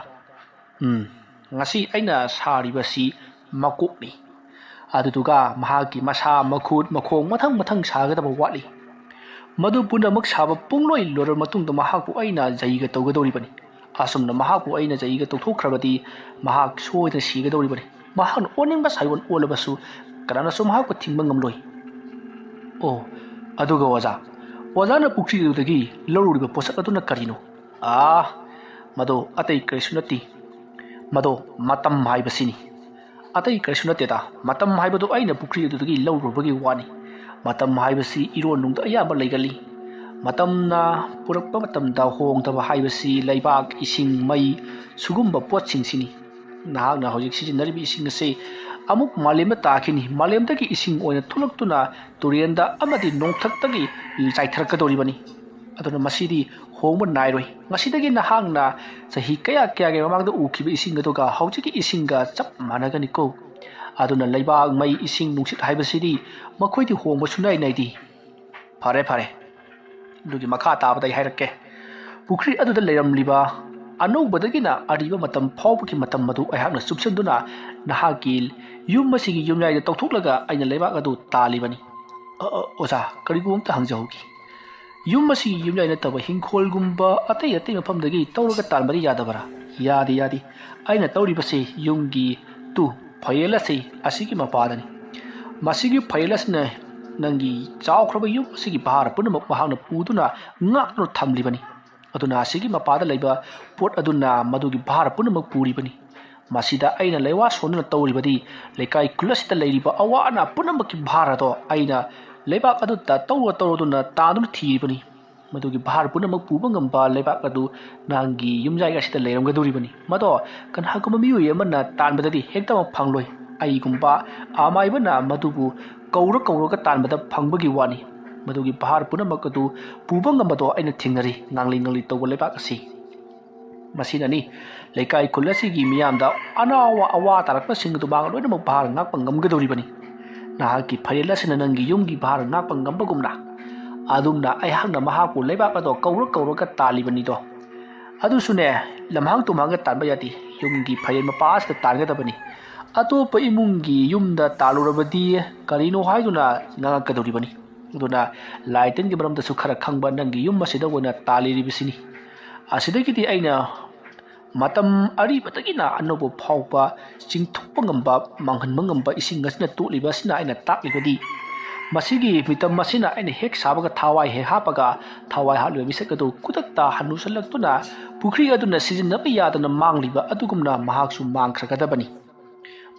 "ꯎꯝ, ꯉꯁꯤ ꯑꯩꯅ ꯁꯥꯔꯤꯕꯁꯤ ꯃꯀꯣꯛꯅꯤ꯫ ꯑꯗꯨꯗꯨꯒ ꯃꯍꯥꯛꯀꯤ ꯃꯁꯥ, ꯃꯈꯨꯠ, ꯃꯈꯣꯡ ꯃꯊꯪ ꯃꯊꯪ ꯁꯥꯒꯗꯕ ꯋꯥꯠꯂꯤ꯫ ꯃꯗꯨ ꯄꯨꯝꯅꯃꯛ ꯁꯥꯕ ꯄꯨꯡꯂꯣꯏ ꯂꯣꯏꯔꯕ ꯃꯇꯨꯡꯗ ꯃꯍꯥꯛꯄꯨ ꯑꯩꯅ ꯖꯩꯒ ꯇꯧꯒꯗꯧꯔꯤꯕꯅꯤ꯫ ꯑꯁꯨꯝꯅ ꯃꯍꯥꯛꯄꯨ ꯑꯩꯅ ꯖꯩꯒ ꯇꯧꯊꯣꯛꯈ꯭ꯔꯕꯗꯤ ꯃꯍꯥꯛ ꯁꯣꯏꯗꯅ ꯁꯤꯒꯗꯧꯔꯤꯕꯅꯤ꯫ ꯃꯍꯥꯛꯅ ꯑꯣꯟꯅꯤꯡꯕ ꯁꯥꯏꯑꯣꯟ ꯑꯣꯜꯂꯕꯁꯨ ꯀꯅꯥꯅꯁꯨ ꯃꯍꯥꯛꯄꯨ ꯊꯤꯡꯕ ꯉꯝꯂꯣꯏ꯫ ꯑꯣ, ꯑꯗꯨꯒ ꯑꯣꯖꯥ, ꯑꯣꯖꯥꯅ ꯄꯨꯈ꯭ꯔꯤ ꯑꯗꯨꯗꯒꯤ ꯂꯧꯔꯨꯔꯤꯕ ꯄꯣꯠꯁꯛ ꯑꯗꯨꯅ ꯀꯔꯤꯅꯣ?" "ꯑꯥ, ꯃꯗꯣ ꯑꯇꯩ ꯀꯔꯤꯁꯨ ꯅꯠꯇꯦ꯫ ꯃꯗꯣ ꯃꯇꯝ ꯍꯥꯏꯕꯁꯤꯅꯤ꯫ ꯑꯇꯩ ꯀꯔꯤꯁꯨ ꯅꯠꯇꯦꯗ꯫ ꯃꯇꯝ ꯍꯥꯏꯕꯗꯨ ꯑꯩꯅ ꯄꯨꯈ꯭ꯔꯤ ꯑꯗꯨꯗꯒꯤ ꯂꯧꯔꯨꯕꯒꯤ ꯋꯥꯅꯤ꯫ ꯃꯇꯝ ꯍꯥꯏꯕꯁꯤ ꯏꯔꯣꯟꯅꯨꯡꯗ ꯑꯌꯥꯝꯕ ꯂꯩꯒꯜꯂꯤ꯫ ꯃꯇꯝꯅ ꯄꯨꯔꯛꯄ ꯃꯇꯝꯗ ꯍꯣꯡꯗꯕ ꯍꯥꯏꯕꯁꯤ ꯂꯩꯕꯥꯛ, ꯏꯁꯤꯡ, ꯃꯩ, ꯁꯤꯒꯨꯝꯕ ꯄꯣꯠꯁꯤꯡꯁꯤꯅꯤ꯫ ꯅꯍꯥꯛꯅ ꯍꯧꯖꯤꯛ ꯁꯤꯖꯤꯟꯅꯔꯤꯕ ꯏꯁꯤꯡ ꯑꯁꯤ ꯑꯃꯨꯛ ꯃꯥꯂꯦꯝꯗ ꯇꯥꯈꯤꯅꯤ꯫ ꯃꯥꯂꯦꯝꯗꯒꯤ ꯏꯁꯤꯡ ꯑꯣꯏꯅ ꯊꯣꯛꯂꯛꯇꯨꯅ ꯇꯨꯔꯦꯟꯗ ꯑꯃꯗꯤ ꯅꯣꯡꯊꯛꯇꯒꯤ ꯆꯥꯏꯊꯔꯛꯀꯗꯧꯔꯤꯕꯅꯤ꯫ ꯑꯗꯨꯅ ꯃꯁꯤꯗꯤ ꯍꯣꯡꯕ ꯅꯥꯏꯔꯣꯏ꯫ ꯉꯁꯤꯗꯒꯤ ꯅꯍꯥꯛꯅ ꯆꯍꯤ ꯀꯌꯥ ꯀꯌꯥꯒꯤ ꯃꯃꯥꯡꯗ ꯎꯈꯤꯕ ꯏꯁꯤꯡ ꯑꯗꯨꯒ ꯍꯧꯖꯤꯛꯀꯤ ꯏꯁꯤꯡꯒ ꯆꯞ ꯃꯥꯟꯅꯒꯅꯤꯀꯣ꯫ ꯑꯗꯨꯅ ꯂꯩꯕꯥꯛ, ꯃꯩ, ꯏꯁꯤꯡ, ꯅꯨꯡꯁꯤꯠ ꯍꯥꯏꯕꯁꯤꯗꯤ ꯃꯈꯣꯏꯗꯤ ꯍꯣꯡꯕ ꯁꯨꯡꯅꯥꯏ ꯅꯥꯏꯗꯦ꯫ ꯐꯔꯦ, ꯐꯔꯦ꯫ ꯑꯗꯨꯒꯤ ꯃꯈꯥ ꯇꯥꯕꯗ ꯑꯩ ꯍꯥꯏꯔꯛꯀꯦ꯫ ꯄꯨꯈ꯭ꯔꯤ ꯑꯗꯨꯗ ꯂꯩꯔꯝꯂꯤꯕ ꯑꯅꯧꯕꯗꯒꯤꯅ ꯑꯔꯤꯕ ꯃꯇꯝ ꯐꯥꯎꯕꯒꯤ ꯃꯇꯝ ꯑꯗꯨ ꯑꯩꯍꯥꯛꯅ ꯆꯨꯞꯁꯤꯟꯗꯨꯅ ꯅꯍꯥꯛꯀꯤ ꯌꯨꯝ ꯑꯁꯤꯒꯤ ꯌꯨꯝꯌꯥꯏꯗ ꯇꯧꯊꯣꯛꯂꯒ ꯑꯩꯅ ꯂꯩꯕꯥꯛ ꯑꯗꯨ ꯇꯥꯜꯂꯤꯕꯅꯤ꯫ ꯑ, ꯑ, ꯑꯣꯖꯥ, ꯀꯔꯤꯒꯨꯝꯕ ꯑꯝꯇ ꯍꯪꯖꯍꯧꯒꯦ꯫ ꯌꯨꯝ ꯑꯁꯤꯒꯤ ꯌꯨꯝꯌꯥꯏ ꯅꯠꯇꯕ ꯍꯤꯡꯈꯣꯜꯒꯨꯝꯕ ꯑꯇꯩ ꯑꯇꯩ ꯃꯐꯝꯗꯒꯤ ꯇꯧꯔꯒ ꯇꯥꯟꯕꯗꯤ ꯌꯥꯗꯕꯔꯥ?" "ꯌꯥꯗꯦ, ꯌꯥꯗꯦ꯫ ꯑꯩꯅ ꯇꯧꯔꯤꯕꯁꯤ ꯌꯨꯝꯒꯤ ꯇꯨ, ꯐꯌꯦꯜ ꯑꯁꯤ ꯑꯁꯤꯒꯤ ꯃꯄꯥꯗꯅꯤ꯫ ꯃꯁꯤꯒꯤ ꯐꯌꯦꯜ ꯑꯁꯤꯅ ꯅꯪꯒꯤ ꯆꯥꯎꯈ꯭ꯔꯕ ꯌꯨꯝ ꯑꯁꯤꯒꯤ ꯚꯥꯔ ꯄꯨꯝꯅꯃꯛ ꯃꯍꯥꯛꯅ ꯄꯨꯗꯨꯅ ꯉꯥꯛꯇꯨꯅ ꯊꯝꯂꯤꯕꯅꯤ꯫ ꯑꯗꯨꯅ ꯑꯁꯤꯒꯤ ꯃꯄꯥꯗ ꯂꯩꯕ ꯄꯣꯠ ꯑꯗꯨꯅ ꯃꯗꯨꯒꯤ ꯚꯥꯔ ꯄꯨꯝꯅꯃꯛ ꯄꯨꯔꯤꯕꯅꯤ꯫ ꯃꯁꯤꯗ ꯑꯩꯅ ꯂꯩꯋꯥ ꯁꯣꯟꯗꯨꯅ ꯇꯧꯔꯤꯕꯗꯤ ꯂꯩꯀꯥꯏ ꯈꯨꯜ ꯑꯁꯤꯗ ꯂꯩꯔꯤꯕ ꯑꯋꯥ ꯑꯅꯥ ꯄꯨꯝꯅꯃꯛꯀꯤ ꯚꯥꯔ ꯑꯗꯣ ꯑꯩꯅ ꯂꯩꯕꯥꯛ ꯑꯗꯨꯗ ꯇꯧꯔ ꯇꯧꯔꯗꯨꯅ ꯇꯥꯗꯨꯅ ꯊꯤꯔꯤꯕꯅꯤ꯫ ꯃꯗꯨꯒꯤ ꯚꯥꯔ ꯄꯨꯝꯅꯃꯛ ꯄꯨꯕ ꯉꯝꯕ ꯂꯩꯕꯥꯛ ꯑꯗꯨ ꯅꯍꯥꯛꯀꯤ ꯌꯨꯝꯌꯥꯏ ꯑꯁꯤꯗ ꯂꯩꯔꯝꯒꯗꯧꯔꯤꯕꯅꯤ꯫ ꯃꯗꯣ ꯀꯅꯥꯒꯨꯝꯕ ꯃꯤꯑꯣꯏ ꯑꯃꯅ ꯇꯥꯟꯕꯗꯗꯤ ꯍꯦꯛꯇꯃꯛ ꯐꯪꯂꯣꯏ꯫ ꯑꯩꯒꯨꯝꯕ ꯑꯃꯥꯏꯕꯅ ꯃꯗꯨꯕꯨ ꯀꯧꯔ ꯀꯧꯔꯒ ꯇꯥꯟꯕꯗ ꯐꯪꯕꯒꯤ ꯋꯥꯅꯤ꯫ ꯃꯗꯨꯒꯤ ꯚꯥꯔ ꯄꯨꯝꯅꯃꯛ ꯑꯗꯨ ꯄꯨꯕ ꯉꯝꯕꯗꯣ ꯑꯩꯅ ꯊꯦꯡꯅꯔꯤ ꯉꯥꯡꯂꯤ ꯉꯥꯡꯂꯤ ꯇꯧꯕ ꯂꯩꯕꯥꯛ ꯑꯁꯤ꯫ ꯃꯁꯤꯅꯅꯤ ꯂꯩꯀꯥꯏ ꯈꯨꯜ ꯑꯁꯤꯒꯤ ꯃꯤꯌꯥꯝꯗ ꯑꯅꯥꯋꯥ ꯑꯋꯥ ꯇꯥꯔꯛꯄꯁꯤꯡ ꯑꯗꯨ ꯃꯍꯥꯛ ꯂꯣꯏꯅꯃꯛ ꯚꯥꯔ ꯉꯥꯛꯄ ꯉꯝꯒꯗꯧꯔꯤꯕꯅꯤ꯫ ꯅꯍꯥꯛꯀꯤ ꯐꯥꯏꯔꯦꯜ ꯑꯁꯤꯅ ꯅꯪꯒꯤ ꯌꯨꯝꯒꯤ ꯚꯥꯔ ꯉꯥꯛꯄ ꯉꯝꯕꯒꯨꯝꯅ, ꯑꯗꯨꯝꯅ ꯑꯩꯍꯥꯛꯅ ꯃꯍꯥꯛꯄꯨ ꯂꯩꯕꯥꯛ ꯑꯗꯣ ꯀꯧꯔ ꯀꯧꯔꯒ ꯇꯥꯜꯂꯤꯕꯅꯤꯗꯣ꯫ ꯑꯗꯨꯁꯨꯅꯦ, ꯂꯝꯍꯥꯡ ꯇꯨꯝꯍꯥꯡꯒ ꯇꯥꯟꯕ ꯌꯥꯗꯦ, ꯌꯨꯝꯒꯤ ꯐꯥꯏꯔꯦꯜ ꯃꯄꯥ ꯑꯁꯤꯗ ꯇꯥꯟꯒꯗꯕꯅꯤ꯫ ꯑꯇꯣꯞꯄ ꯏꯃꯨꯡꯒꯤ ꯌꯨꯝꯗ ꯇꯥꯜꯂꯨꯔꯕꯗꯤ ꯀꯔꯤꯅꯣ ꯍꯥꯏꯗꯨꯅ ꯉꯥꯡꯉꯛꯀꯗꯧꯔꯤꯕꯅꯤ꯫ ꯑꯗꯨꯅ ꯂꯥꯏ ꯇꯤꯟꯒꯤ ꯃꯔꯝꯗꯁꯨ ꯈꯔ ꯈꯪꯕ ꯅꯪꯒꯤ ꯌꯨꯝ ꯑꯁꯤꯗ ꯑꯣꯏꯅ ꯇꯥꯜꯂꯤꯔꯤꯕꯁꯤꯅꯤ꯫ ꯑꯁꯤꯗꯒꯤꯗꯤ ꯑꯩꯅ ꯃꯇꯝ ꯑꯔꯤꯕꯗꯒꯤꯅ ꯑꯅꯧꯕ ꯐꯥꯎꯕ ꯆꯤꯡꯊꯣꯛꯄ ꯉꯝꯕ, ꯃꯥꯡꯍꯟꯕ ꯉꯝꯕ ꯏꯁꯤꯡ ꯑꯁꯤꯅ ꯇꯣꯠꯂꯤꯕ ꯑꯁꯤꯅ ꯑꯩꯅ ꯇꯥꯛꯂꯤꯕꯗꯤ, ꯃꯁꯤꯒꯤ ꯃꯤꯇꯝ ꯑꯁꯤꯅ ꯑꯩꯅ ꯍꯦꯛ ꯁꯥꯕꯒ ꯊꯋꯥꯏ ꯍꯦꯛ ꯍꯥꯞꯄꯒ, ꯊꯋꯥꯏ ꯍꯥꯞꯂꯤꯕ ꯃꯤꯁꯛ ꯑꯗꯨ ꯈꯨꯗꯛꯇ ꯍꯟꯅꯨꯁꯜꯂꯛꯇꯨꯅ ꯄꯨꯈ꯭ꯔꯤ ꯑꯗꯨꯅ ꯁꯤꯖꯤꯟꯅꯕ ꯌꯥꯗꯅ ꯃꯥꯡꯂꯤꯕ ꯑꯗꯨꯒꯨꯝꯅ ꯃꯍꯥꯛꯁꯨ ꯃꯥꯡꯈ꯭ꯔꯒꯗꯕꯅꯤ꯫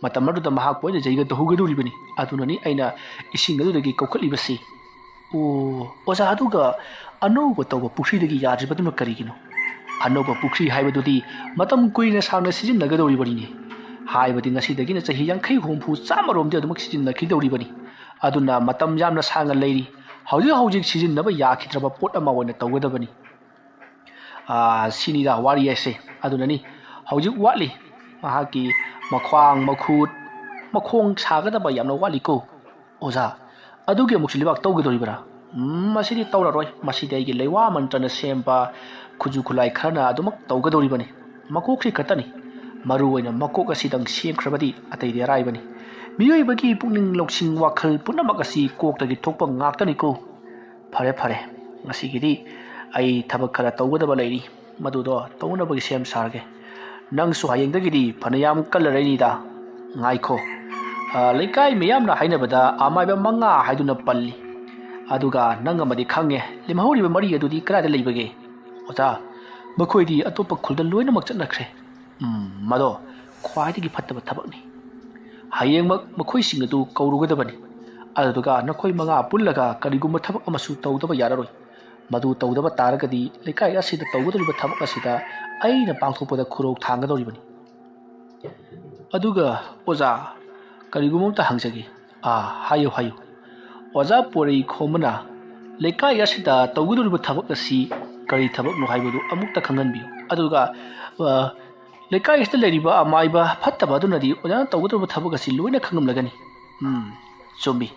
ꯃꯇꯝ ꯑꯗꯨꯗ ꯃꯍꯥꯛꯄꯨ ꯑꯩꯅ ꯌꯩꯒ ꯇꯧꯍꯧꯒꯗꯧꯔꯤꯕꯅꯤ꯫ ꯑꯗꯨꯅꯅꯤ ꯑꯩꯅ ꯏꯁꯤꯡ ꯑꯗꯨꯗꯒꯤ ꯀꯧꯈꯠꯂꯤꯕꯁꯤ꯫ ꯑꯣ, ꯑꯣꯖꯥ, ꯑꯗꯨꯒ ꯑꯅꯧꯕ ꯇꯧꯕ ꯄꯨꯈ꯭ꯔꯤꯗꯒꯤ ꯌꯥꯗ꯭ꯔꯤꯕꯗꯨꯅ ꯀꯔꯤꯒꯤꯅꯣ? ꯑꯅꯧꯕ ꯄꯨꯈ꯭ꯔꯤ ꯍꯥꯏꯕꯗꯨꯗꯤ ꯃꯇꯝ ꯀꯨꯏꯅ ꯁꯥꯡꯅ ꯁꯤꯖꯤꯟꯅꯒꯗꯧꯔꯤꯕꯅꯤꯅꯦ꯫ ꯍꯥꯏꯕꯗꯤ ꯉꯁꯤꯗꯒꯤꯅ ꯆꯍꯤ ꯌꯥꯡꯈꯩ ꯍꯨꯝꯐꯨ ꯆꯥꯝꯃꯔꯣꯝꯗꯤ ꯑꯗꯨꯃꯛ ꯁꯤꯖꯤꯟꯅꯈꯤꯗꯧꯔꯤꯕꯅꯤ꯫ ꯑꯗꯨꯅ ꯃꯇꯝ ꯌꯥꯝꯅ ꯁꯥꯡꯅ ꯂꯩꯔꯤ꯫ ꯍꯧꯖꯤꯛ ꯍꯧꯖꯤꯛ ꯁꯤꯖꯤꯟꯅꯕ ꯌꯥꯈꯤꯗ꯭ꯔꯕ ꯄꯣꯠ ꯑꯃ ꯑꯣꯏꯅ ꯇꯧꯒꯗꯕꯅꯤ꯫ ꯑꯥ, ꯁꯤꯅꯤꯗ ꯋꯥꯔꯤ ꯍꯥꯏꯁꯦ꯫ ꯑꯗꯨꯅꯅꯤ ꯍꯧꯖꯤꯛ ꯋꯥꯠꯂꯤ꯫ ꯃꯍꯥꯛꯀꯤ ꯃꯈ꯭ꯋꯥꯡ, ꯃꯈꯨꯠ, ꯃꯈꯣꯡ ꯁꯥꯒꯗꯕ ꯌꯥꯝꯅ ꯋꯥꯠꯂꯤꯀꯣ꯫ ꯑꯣꯖꯥ, ꯑꯗꯨꯒꯤ ꯑꯃꯨꯛꯁꯨ ꯂꯩꯕꯥꯛ ꯇꯧꯒꯗꯧꯔꯤꯕꯔꯥ? ꯎꯝ, ꯃꯁꯤꯗꯤ ꯇꯧꯔꯔꯣꯏ꯫ ꯃꯁꯤꯗꯤ ꯑꯩꯒꯤ ꯂꯩꯋꯥ ꯃꯟꯇ꯭ꯔꯅ ꯁꯦꯝꯕ ꯈꯨꯠꯁꯨ ꯈꯨꯠꯂꯥꯏ ꯈꯔꯅ ꯑꯗꯨꯃꯛ ꯇꯧꯒꯗꯧꯔꯤꯕꯅꯤ꯫ ꯃꯀꯣꯛꯁꯤ ꯈꯛꯇꯅꯤ꯫ ꯃꯔꯨ ꯑꯣꯏꯅ ꯃꯀꯣꯛ ꯑꯁꯤꯗꯪ ꯁꯦꯝꯈ꯭ꯔꯕꯗꯤ ꯑꯇꯩꯗꯤ ꯑꯔꯥꯏꯕꯅꯤ꯫ ꯃꯤꯑꯣꯏꯕꯒꯤ ꯄꯨꯛꯅꯤꯡ ꯂꯧꯁꯤꯡ ꯋꯥꯈꯜ ꯄꯨꯝꯅꯃꯛ ꯑꯁꯤ ꯀꯣꯛꯇꯒꯤ ꯊꯣꯛꯄ ꯉꯥꯛꯇꯅꯤꯀꯣ꯫ ꯐꯔꯦ, ꯐꯔꯦ, ꯉꯁꯤꯒꯤꯗꯤ ꯑꯩ ꯊꯕꯛ ꯈꯔ ꯇꯧꯒꯗꯕ ꯂꯩꯔꯤ, ꯃꯗꯨꯗꯣ ꯇꯧꯅꯕꯒꯤ ꯁꯦꯝ ꯁꯥꯔꯒꯦ꯫ ꯅꯪꯁꯨ ꯍꯌꯦꯡꯗꯒꯤꯗꯤ ꯐꯅꯌꯥꯝ ꯀꯜꯂꯔꯅꯤꯗ꯫ ꯉꯥꯏꯈꯣ, ꯑ, ꯂꯩꯀꯥꯏ ꯃꯤꯌꯥꯝꯅ ꯍꯥꯏꯅꯕꯗ ꯑꯃꯥꯏꯕ ꯃꯉꯥ ꯍꯥꯏꯗꯨꯅ ꯄꯜꯂꯤ꯫ ꯑꯗꯨꯒ ꯅꯪ ꯑꯃꯗꯤ ꯈꯪꯉꯦ, ꯂꯦꯝꯍꯧꯔꯤꯕ ꯃꯔꯤ ꯑꯗꯨꯗꯤ ꯀꯗꯥꯏꯗ ꯂꯩꯕꯒꯦ? ꯑꯣꯖꯥ, ꯃꯈꯣꯏꯗꯤ ꯑꯇꯣꯞꯄ ꯈꯨꯜꯗ ꯂꯣꯏꯅꯃꯛ ꯆꯠꯅꯈ꯭ꯔꯦ꯫ ꯎꯝ, ꯃꯗꯣ ꯈ꯭ꯋꯥꯏꯗꯒꯤ ꯐꯠꯇꯕ ꯊꯕꯛꯅꯤ꯫ ꯍꯌꯦꯡꯃꯛ ꯃꯈꯣꯏꯁꯤꯡ ꯑꯗꯨ ꯀꯧꯔꯨꯒꯗꯕꯅꯤ꯫ ꯑꯗꯨꯗꯨꯒ ꯅꯈꯣꯏ ꯃꯉꯥ ꯄꯨꯜꯂꯒ ꯀꯔꯤꯒꯨꯝꯕ ꯊꯕꯛ ꯑꯃꯁꯨ ꯇꯧꯗꯕ ꯌꯥꯔꯔꯣꯏ꯫ ꯃꯗꯨ ꯇꯧꯗꯕ ꯇꯥꯔꯒꯗꯤ ꯂꯩꯀꯥꯏ ꯑꯁꯤꯗ ꯇꯧꯒꯗꯧꯔꯤꯕ ꯊꯕꯛ ꯑꯁꯤꯗ ꯑꯩꯅ ꯄꯥꯡꯊꯣꯛꯄꯗ ꯈꯨꯔꯧ ꯊꯥꯡꯒꯗꯧꯔꯤꯕꯅꯤ꯫ ꯑꯗꯨꯒ ꯑꯣꯖꯥ, ꯀꯔꯤꯒꯨꯝꯕ ꯑꯝꯇ ꯍꯪꯖꯒꯦ꯫ ꯑꯥ, ꯍꯥꯏꯌꯨ, ꯍꯥꯏꯌꯨ꯫ ꯑꯣꯖꯥ ꯄꯣꯔꯩ ꯈꯣꯝꯕꯅ ꯂꯩꯀꯥꯏ ꯑꯁꯤꯗ ꯇꯧꯒꯗꯧꯔꯤꯕ ꯊꯕꯛ ꯑꯁꯤ ꯀꯔꯤ ꯊꯕꯛꯅꯣ ꯍꯥꯏꯕꯗꯨ ꯑꯃꯨꯛꯇ ꯈꯪꯍꯟꯕꯤꯌꯨ꯫ ꯑꯗꯨꯒ, ꯑ, ꯂꯩꯀꯥꯏ ꯑꯁꯤꯗ ꯂꯩꯔꯤꯕ ꯑꯃꯥꯏꯕ ꯐꯠꯇꯕ ꯑꯗꯨꯅꯗꯤ ꯑꯣꯖꯥꯅ ꯇꯧꯒꯗꯧꯔꯤꯕ ꯊꯕꯛ ꯑꯁꯤ ꯂꯣꯏꯅ ꯈꯪꯂꯝꯂꯒꯅꯤ꯫ ꯎꯝ, ꯆꯨꯝꯃꯤ꯫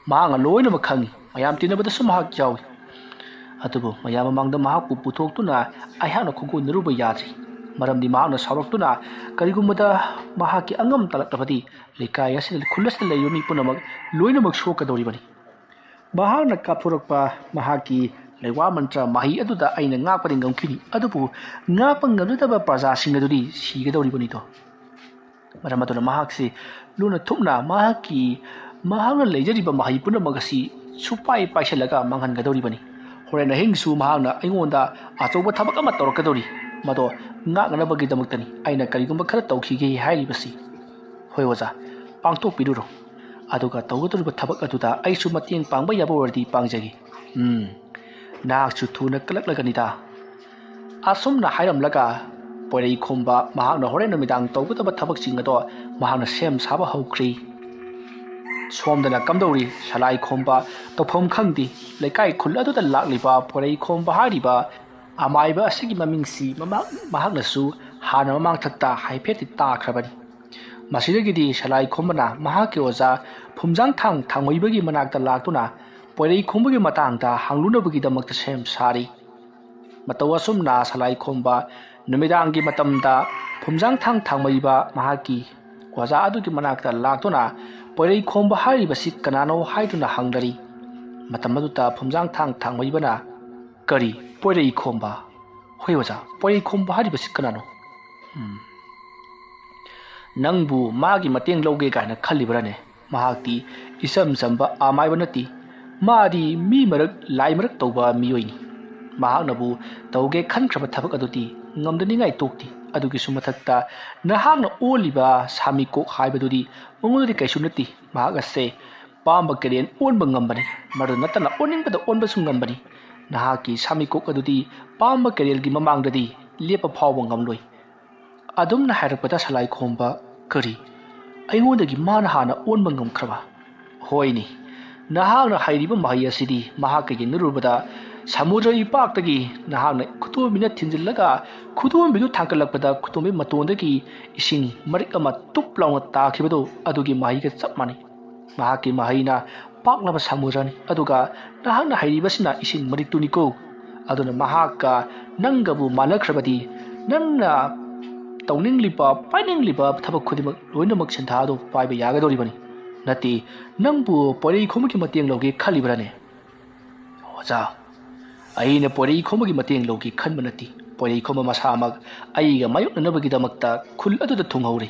ꯃꯍꯥꯛꯅ ꯂꯣꯏꯅꯃꯛ ꯈꯪꯏ꯫ ꯃꯌꯥꯝ ꯇꯤꯟꯅꯕꯗꯁꯨ ꯃꯍꯥꯛ ꯌꯥꯎꯏ꯫ ꯑꯗꯨꯕꯨ ꯃꯌꯥꯝ ꯃꯃꯥꯡꯗ ꯃꯍꯥꯛꯄꯨ ꯄꯨꯊꯣꯛꯇꯨꯅ ꯑꯩꯍꯥꯛꯅ ꯈꯣꯡꯒꯣꯟꯅꯔꯨꯕ ꯌꯥꯗ꯭ꯔꯤ꯫ ꯃꯔꯝꯗꯤ ꯃꯍꯥꯛꯅ ꯁꯥꯎꯔꯛꯇꯨꯅ ꯀꯔꯤꯒꯨꯝꯕꯗ ꯃꯍꯥꯛꯀꯤ ꯑꯉꯝ ꯇꯥꯂꯛꯂꯕꯗꯤ ꯂꯩꯀꯥꯏ ꯑꯁꯤꯗ, ꯈꯨꯜ ꯑꯁꯤꯗ ꯂꯩꯔꯤꯕ ꯃꯤ ꯄꯨꯝꯅꯃꯛ ꯂꯣꯏꯅꯃꯛ ꯁꯣꯛꯀꯗꯧꯔꯤꯕꯅꯤ꯫ ꯃꯍꯥꯛꯅ ꯀꯥꯞꯊꯣꯔꯛꯄ ꯃꯍꯥꯛꯀꯤ ꯂꯩꯋꯥ ꯃꯟꯇ꯭ꯔ ꯃꯍꯩ ꯑꯗꯨꯗ ꯑꯩꯅ ꯉꯥꯛꯄꯗꯤ ꯉꯝꯈꯤꯅꯤ, ꯑꯗꯨꯕꯨ ꯉꯥꯛꯄ ꯉꯝꯖꯗꯕ ꯄ꯭ꯔꯖꯥꯁꯤꯡ ꯑꯗꯨꯗꯤ ꯁꯤꯒꯗꯧꯔꯤꯕꯅꯤꯗꯣ꯫ ꯃꯔꯝ ꯑꯗꯨꯅ ꯃꯍꯥꯛꯁꯤ ꯂꯨꯅ ꯊꯨꯞꯅ ꯃꯍꯥꯛꯀꯤ, ꯃꯍꯥꯛꯅ ꯂꯩꯖꯔꯤꯕ ꯃꯍꯩ ꯄꯨꯝꯅꯃꯛ ꯑꯁꯤ ꯁꯨꯄꯥꯏ ꯄꯥꯏꯁꯤꯜꯂꯒ ꯃꯥꯡꯍꯟꯒꯗꯧꯔꯤꯕꯅꯤ꯫ ꯍꯣꯔꯦꯟ ꯑꯍꯤꯡꯁꯨ ꯃꯍꯥꯛꯅ ꯑꯩꯉꯣꯟꯗ ꯑꯆꯧꯕ ꯊꯕꯛ ꯑꯃ ꯇꯧꯔꯛꯀꯗꯧꯔꯤ꯫ ꯃꯗꯣ ꯉꯥꯛꯅꯅꯕꯒꯤꯗꯃꯛꯇꯅꯤ ꯑꯩꯅ ꯀꯔꯤꯒꯨꯝꯕ ꯈꯔ ꯇꯧꯈꯤꯒꯦ ꯍꯥꯏꯔꯤꯕꯁꯤ꯫ ꯍꯣꯏ ꯑꯣꯖꯥ, ꯄꯥꯡꯊꯣꯛꯄꯤꯔꯨꯔꯣ꯫ ꯑꯗꯨꯒ ꯇꯧꯒꯗꯧꯔꯤꯕ ꯊꯕꯛ ꯑꯗꯨꯗ ꯑꯩꯁꯨ ꯃꯇꯦꯡ ꯄꯥꯡꯕ ꯌꯥꯕ ꯑꯣꯏꯔꯗꯤ ꯄꯥꯡꯖꯒꯦ꯫ ꯎꯝ, ꯅꯍꯥꯛꯁꯨ ꯊꯨꯅ ꯀꯜꯂꯛꯂꯒꯅꯤꯗ꯫ ꯑꯁꯨꯝꯅ ꯍꯥꯏꯔꯝꯂꯒ ꯄꯣꯏꯔꯩ ꯈꯣꯝꯕ ꯃꯍꯥꯛꯅ ꯍꯣꯔꯦꯟ ꯅꯨꯃꯤꯗꯥꯡ ꯇꯧꯒꯗꯕ ꯊꯕꯛꯁꯤꯡ ꯑꯗꯣ ꯃꯍꯥꯛꯅ ꯁꯦꯝ ꯁꯥꯕ ꯍꯧꯈ꯭ꯔꯤ꯫ ꯁꯣꯝꯗꯅ ꯀꯝꯗꯧꯔꯤ? ꯁꯂꯥꯏ ꯈꯣꯝꯕ ꯇꯧꯐꯝ ꯈꯪꯗꯦ꯫ ꯂꯩꯀꯥꯏ ꯈꯨꯜ ꯑꯗꯨꯗ ꯂꯥꯛꯂꯤꯕ ꯄꯣꯏꯔꯩ ꯈꯣꯝꯕ ꯍꯥꯏꯔꯤꯕ ꯑꯃꯥꯏꯕ ꯑꯁꯤꯒꯤ ꯃꯃꯤꯡꯁꯤ ꯃꯃꯥ-, ꯃꯍꯥꯛꯅꯁꯨ ꯍꯥꯟꯅ ꯃꯃꯥꯡꯊꯛꯇ ꯍꯥꯏꯐꯦꯠꯇꯤ ꯇꯥꯈ꯭ꯔꯕꯅꯤ꯫ ꯃꯁꯤꯗꯒꯤꯗꯤ ꯁꯂꯥꯏ ꯈꯣꯝꯕꯅ ꯃꯍꯥꯛꯀꯤ ꯑꯣꯖꯥ ꯐꯨꯝꯖꯥꯡꯊꯥꯡ ꯊꯥꯡꯃꯩꯕꯒꯤ ꯃꯅꯥꯛꯇ ꯂꯥꯛꯇꯨꯅ ꯄꯣꯏꯔꯩ ꯈꯣꯝꯕꯒꯤ ꯃꯇꯥꯡꯗ ꯍꯪꯂꯨꯅꯕꯒꯤꯗꯃꯛꯇ ꯁꯦꯝ ꯁꯥꯔꯤ꯫ ꯃꯇꯧ ꯑꯁꯨꯝꯅ ꯁꯂꯥꯏ ꯈꯣꯝꯕ ꯅꯨꯃꯤꯗꯥꯡꯒꯤ ꯃꯇꯝꯗ ꯐꯨꯝꯖꯥꯡꯊꯥꯡ ꯊꯥꯡꯃꯩꯕ ꯃꯍꯥꯛꯀꯤ ꯑꯣꯖꯥ ꯑꯗꯨꯒꯤ ꯃꯅꯥꯛꯇ ꯂꯥꯛꯇꯨꯅ ꯄꯣꯏꯔꯩ ꯈꯣꯝꯕ ꯍꯥꯏꯔꯤꯕꯁꯤ ꯀꯅꯥꯅꯣ ꯍꯥꯏꯗꯨꯅ ꯍꯪꯅꯔꯤ꯫ ꯃꯇꯝ ꯑꯗꯨꯗ ꯐꯨꯝꯖꯥꯡꯊꯥꯡ ꯊꯥꯡꯃꯩꯕꯅ, "ꯀꯔꯤ? ꯄꯣꯏꯔꯩ ꯈꯣꯝꯕ?" "ꯍꯣꯏ ꯑꯣꯖꯥ, ꯄꯣꯏꯔꯩ ꯈꯣꯝꯕ ꯍꯥꯏꯔꯤꯕꯁꯤ ꯀꯅꯥꯅꯣ?" "ꯎꯝ, ꯅꯪꯕꯨ ꯃꯥꯒꯤ ꯃꯇꯦꯡ ꯂꯧꯒꯦ ꯀꯥꯏꯅ ꯈꯜꯂꯤꯕ꯭ꯔꯥꯅꯦ? ꯃꯍꯥꯛꯇꯤ ꯏꯆꯝ ꯆꯝꯕ ꯑꯃꯥꯏꯕ ꯅꯠꯇꯦ꯫ ꯃꯥꯗꯤ ꯃꯤ ꯃꯔꯛ, ꯂꯥꯏ ꯃꯔꯛ ꯇꯧꯕ ꯃꯤꯑꯣꯏꯅꯤ꯫ ꯃꯍꯥꯛꯅꯕꯨ ꯇꯧꯒꯦ ꯈꯟꯈ꯭ꯔꯕ ꯊꯕꯛ ꯑꯗꯨꯗꯤ ꯉꯝꯗꯅꯤꯡꯉꯥꯏ ꯇꯣꯛꯇꯦ꯫ ꯑꯗꯨꯒꯤꯁꯨ ꯃꯊꯛꯇ ꯅꯍꯥꯛꯅ ꯑꯣꯜꯂꯤꯕ ꯁꯥꯃꯤꯀꯣꯛ ꯍꯥꯏꯕꯗꯨꯗꯤ ꯃꯉꯣꯟꯗꯗꯤ ꯀꯩꯁꯨ ꯅꯠꯇꯦ꯫ ꯃꯍꯥꯛ ꯑꯁꯦ ꯄꯥꯝꯕ ꯀꯦꯔꯦꯟ ꯑꯣꯟꯕ ꯉꯝꯕꯅꯤ꯫ ꯃꯗꯨ ꯅꯠꯇꯅ ꯑꯣꯟꯅꯤꯡꯕꯗ ꯑꯣꯟꯕꯁꯨ ꯉꯝꯕꯅꯤ꯫ ꯅꯍꯥꯛꯀꯤ ꯁꯥꯃꯤꯀꯣꯛ ꯑꯗꯨꯗꯤ ꯄꯥꯝꯕ ꯀꯦꯔꯦꯟꯒꯤ ꯃꯃꯥꯡꯗꯗꯤ ꯂꯦꯞꯄ ꯐꯥꯎꯕ ꯉꯝꯂꯣꯏ꯫" ꯑꯗꯨꯝꯅ ꯍꯥꯏꯔꯛꯄꯗ ꯁꯂꯥꯏ ꯈꯣꯝꯕ, "ꯀꯔꯤ? ꯑꯩꯉꯣꯟꯗꯒꯤ ꯃꯥꯅ ꯍꯥꯟꯅ ꯑꯣꯟꯕ ꯉꯝꯈ꯭ꯔꯕ?" "ꯍꯣꯏꯅꯦ, ꯅꯍꯥꯛꯅ ꯍꯩꯔꯤꯕ ꯃꯍꯩ ꯑꯁꯤꯗꯤ ꯃꯍꯥꯛꯀ ꯌꯦꯡꯅꯔꯨꯕꯗ ꯁꯃꯨꯗ꯭ꯔ ꯏꯄꯥꯛꯇꯒꯤ ꯅꯍꯥꯛꯅ ꯈꯨꯗꯣꯝꯕꯤꯅ ꯊꯤꯟꯖꯤꯜꯂꯒ ꯈꯨꯗꯣꯝꯕꯤꯗꯨ ꯊꯥꯡꯒꯠꯂꯛꯄꯗ ꯈꯨꯗꯣꯝꯕꯤ ꯃꯇꯣꯟꯗꯒꯤ ꯏꯁꯤꯡ ꯃꯔꯤꯛ ꯑꯃ ꯇꯨꯞ ꯂꯥꯎꯅ ꯇꯥꯈꯤꯕꯗꯨ ꯑꯗꯨꯒꯤ ꯃꯍꯩꯒ ꯆꯞ ꯃꯥꯟꯅꯩ꯫ ꯃꯍꯥꯛꯀꯤ ꯃꯍꯩꯅ ꯄꯥꯛꯂꯕ ꯁꯃꯨꯗ꯭ꯔꯅꯤ, ꯑꯗꯨꯒ ꯅꯍꯥꯛꯅ ꯍꯩꯔꯤꯕꯁꯤꯅ ꯏꯁꯤꯡ ꯃꯔꯤꯛꯇꯨꯅꯤꯀꯣ꯫ ꯑꯗꯨꯅ ꯃꯍꯥꯛꯀ ꯅꯪꯒꯕꯨ ꯃꯥꯟꯅꯈ꯭ꯔꯕꯗꯤ ꯅꯪꯅ ꯇꯧꯅꯤꯡꯂꯤꯕ, ꯄꯥꯏꯅꯤꯡꯂꯤꯕ ꯊꯕꯛ ꯈꯨꯗꯤꯡꯃꯛ ꯂꯣꯏꯅꯃꯛ ꯁꯤꯟꯊꯥꯗꯨ ꯄꯥꯏꯕ ꯌꯥꯒꯗꯧꯔꯤꯕꯅꯤ꯫ ꯅꯠꯇꯦ, ꯅꯪꯕꯨ ꯄꯣꯏꯔꯩꯈꯣꯝꯕꯒꯤ ꯃꯇꯦꯡ ꯂꯧꯒꯦ ꯈꯜꯂꯤꯕ꯭ꯔꯥꯅꯦ? ꯑꯣꯖꯥ, ꯑꯩꯅ ꯄꯣꯏꯔꯩꯈꯣꯝꯕꯒꯤ ꯃꯇꯦꯡ ꯂꯧꯒꯦ ꯈꯟꯕ ꯅꯠꯇꯦ꯫ ꯄꯣꯏꯔꯩꯈꯣꯝꯕ ꯃꯁꯥꯃꯛ ꯑꯩꯒ ꯃꯥꯌꯣꯛꯅꯅꯕꯒꯤꯗꯃꯛꯇ ꯈꯨꯜ ꯑꯗꯨꯗ ꯊꯨꯡꯍꯧꯔꯦ꯫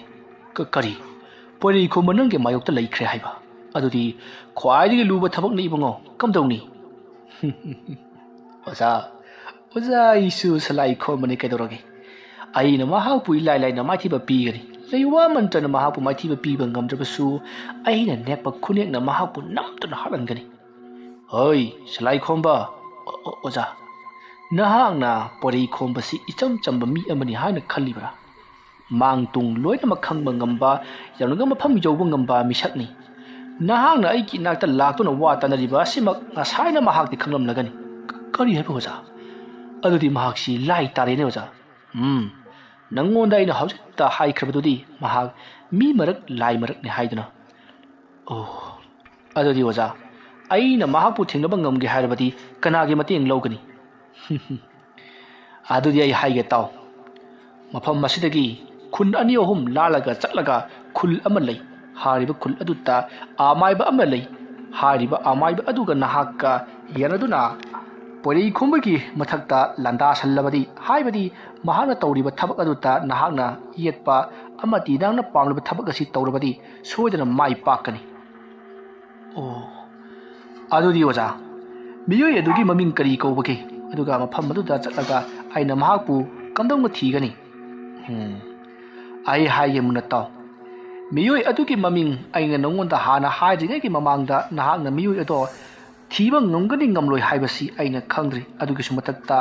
ꯀ-, ꯀꯔꯤ? ꯄꯣꯏꯔꯩꯈꯣꯝꯕ ꯅꯪꯒꯤ ꯃꯥꯌꯣꯛꯇ ꯂꯩꯈ꯭ꯔꯦ ꯍꯥꯏꯕ? ꯑꯗꯨꯗꯤ ꯈ꯭ꯋꯥꯏꯗꯒꯤ ꯂꯨꯕ ꯊꯕꯛꯅꯤ ꯏꯕꯨꯡꯉꯣ꯫ ꯀꯝꯗꯧꯅꯤ? ꯑꯣꯖꯥ, ꯑꯣꯖꯥ, ꯑꯩꯁꯨ ꯁꯂꯥꯏꯈꯣꯝꯕꯅꯤ ꯀꯩꯗꯧꯔꯒꯦ? ꯑꯩꯅ ꯃꯍꯥꯛꯄꯨ ꯏꯂꯥꯏ ꯂꯥꯏꯅ ꯃꯥꯏꯊꯤꯕ ꯄꯤꯒꯅꯤ꯫ ꯂꯩꯋꯥ ꯃꯟꯇ꯭ꯔꯅ ꯃꯍꯥꯛꯄꯨ ꯃꯥꯏꯊꯤꯕ ꯄꯤꯕ ꯉꯝꯗ꯭ꯔꯕꯁꯨ ꯑꯩꯅ ꯅꯦꯛꯄ ꯈꯨꯅꯦꯛꯅ ꯃꯍꯥꯛꯄꯨ ꯅꯝꯗꯨꯅ ꯍꯥꯠꯍꯟꯒꯅꯤ꯫ ꯍꯣꯏ, ꯁꯂꯥꯏꯈꯣꯝꯕ꯫ ꯑꯣ-, ꯑꯣ-, ꯑꯣꯖꯥ, ꯅꯍꯥꯛꯅ ꯄꯣꯏꯔꯩꯈꯣꯝꯕꯁꯤ ꯏꯆꯝ ꯆꯝꯕ ꯃꯤ ꯑꯃꯅꯤ ꯍꯥꯏꯅ ꯈꯜꯂꯤꯕ꯭ꯔꯥ? ꯃꯥꯡ ꯇꯨꯡ ꯂꯣꯏꯅꯃꯛ ꯈꯪꯕ ꯉꯝꯕ, ꯌꯧꯅꯤꯡꯕ ꯃꯐꯝ ꯌꯧꯕ ꯉꯝꯕ ꯃꯤꯁꯛꯅꯤ꯫ ꯅꯍꯥꯛꯅ ꯑꯩꯒꯤ ꯏꯅꯥꯛꯇ ꯂꯥꯛꯇꯨꯅ ꯋꯥ ꯇꯥꯅꯔꯤꯕ ꯑꯁꯤꯃꯛ ꯉꯁꯥꯏꯅ ꯃꯍꯥꯛꯇꯤ ꯈꯪꯂꯝꯂꯒꯅꯤ꯫ ꯀ-, ꯀꯔꯤ ꯍꯥꯏꯕ ꯑꯣꯖꯥ? ꯑꯗꯨꯗꯤ ꯃꯍꯥꯛꯁꯤ ꯂꯥꯏ ꯇꯥꯔꯦꯅꯦ ꯑꯣꯖꯥ꯫ ꯎꯝ, ꯅꯪꯉꯣꯟꯗ ꯑꯩꯅ ꯍꯧꯖꯤꯛꯇ ꯍꯥꯏꯈ꯭ꯔꯕꯗꯨꯗꯤ ꯃꯍꯥꯛ ꯃꯤ ꯃꯔꯛ ꯂꯥꯏ ꯃꯔꯛꯅꯤ ꯍꯥꯏꯗꯨꯅ꯫ ꯑꯣ, ꯑꯗꯨꯗꯤ ꯑꯣꯖꯥ, ꯑꯩꯅ ꯃꯍꯥꯛꯄꯨ ꯊꯦꯡꯅꯕ ꯉꯝꯒꯦ ꯍꯥꯏꯔꯕꯗꯤ ꯀꯅꯥꯒꯤ ꯃꯇꯦꯡ ꯂꯧꯒꯅꯤ? ꯑꯗꯨꯗꯤ ꯑꯩ ꯍꯥꯏꯒꯦ ꯇꯥꯎ꯫ ꯃꯐꯝ ꯑꯁꯤꯗꯒꯤ ꯈꯨꯟ ꯑꯅꯤ ꯑꯍꯨꯝ ꯂꯥꯜꯂꯒ ꯆꯠꯂꯒ ꯈꯨꯜ ꯑꯃ ꯂꯩ꯫ ꯍꯥꯏꯔꯤꯕ ꯈꯨꯜ ꯑꯗꯨꯗ ꯑꯃꯥꯏꯕ ꯑꯃ ꯂꯩ꯫ ꯍꯥꯏꯔꯤꯕ ꯑꯃꯥꯏꯕ ꯑꯗꯨꯒ ꯅꯍꯥꯛꯀ ꯌꯥꯅꯗꯨꯅ ꯄꯣꯏꯔꯩꯈꯣꯝꯕꯒꯤ ꯃꯊꯛꯇ ꯂꯥꯟꯗꯥꯁꯜꯂꯕꯗꯤ, ꯍꯥꯏꯕꯗꯤ ꯃꯍꯥꯛꯅ ꯇꯧꯔꯤꯕ ꯊꯕꯛ ꯑꯗꯨꯗ ꯅꯍꯥꯛꯅ ꯌꯦꯠꯄ ꯑꯃꯗꯤ ꯅꯍꯥꯛꯅ ꯄꯥꯝꯂꯤꯕ ꯊꯕꯛ ꯑꯁꯤ ꯇꯧꯔꯕꯗꯤ ꯁꯣꯏꯗꯅ ꯃꯥꯏ ꯄꯥꯛꯀꯅꯤ꯫ ꯑꯣ, ꯑꯗꯨꯗꯤ ꯑꯣꯖꯥ, ꯃꯤꯑꯣꯏ ꯑꯗꯨꯒꯤ ꯃꯃꯤꯡ ꯀꯔꯤ ꯀꯧꯕꯒꯦ? ꯑꯗꯨꯒ ꯃꯐꯝ ꯑꯗꯨꯗ ꯆꯠꯂꯒ ꯑꯩꯅ ꯃꯍꯥꯛꯄꯨ ꯀꯝꯗꯧꯅ ꯊꯤꯒꯅꯤ? ꯎꯝ, ꯑꯩ ꯍꯥꯏꯒꯦ ꯃꯨꯟꯅ ꯇꯥꯎ꯫ ꯃꯤꯑꯣꯏ ꯑꯗꯨꯒꯤ ꯃꯃꯤꯡ ꯑꯩꯅ ꯅꯉꯣꯟꯗ ꯍꯥꯟꯅ ꯍꯥꯏꯗ꯭ꯔꯤꯉꯩꯒꯤ ꯃꯃꯥꯡꯗ ꯅꯍꯥꯛꯅ ꯃꯤꯑꯣꯏ ꯑꯗꯣ ꯊꯤꯕ ꯉꯝꯒꯅꯤ ꯉꯝꯂꯣꯏ ꯍꯥꯏꯕꯁꯤ ꯑꯩꯅ ꯈꯪꯗ꯭ꯔꯤ꯫ ꯑꯗꯨꯒꯤꯁꯨ ꯃꯊꯛꯇ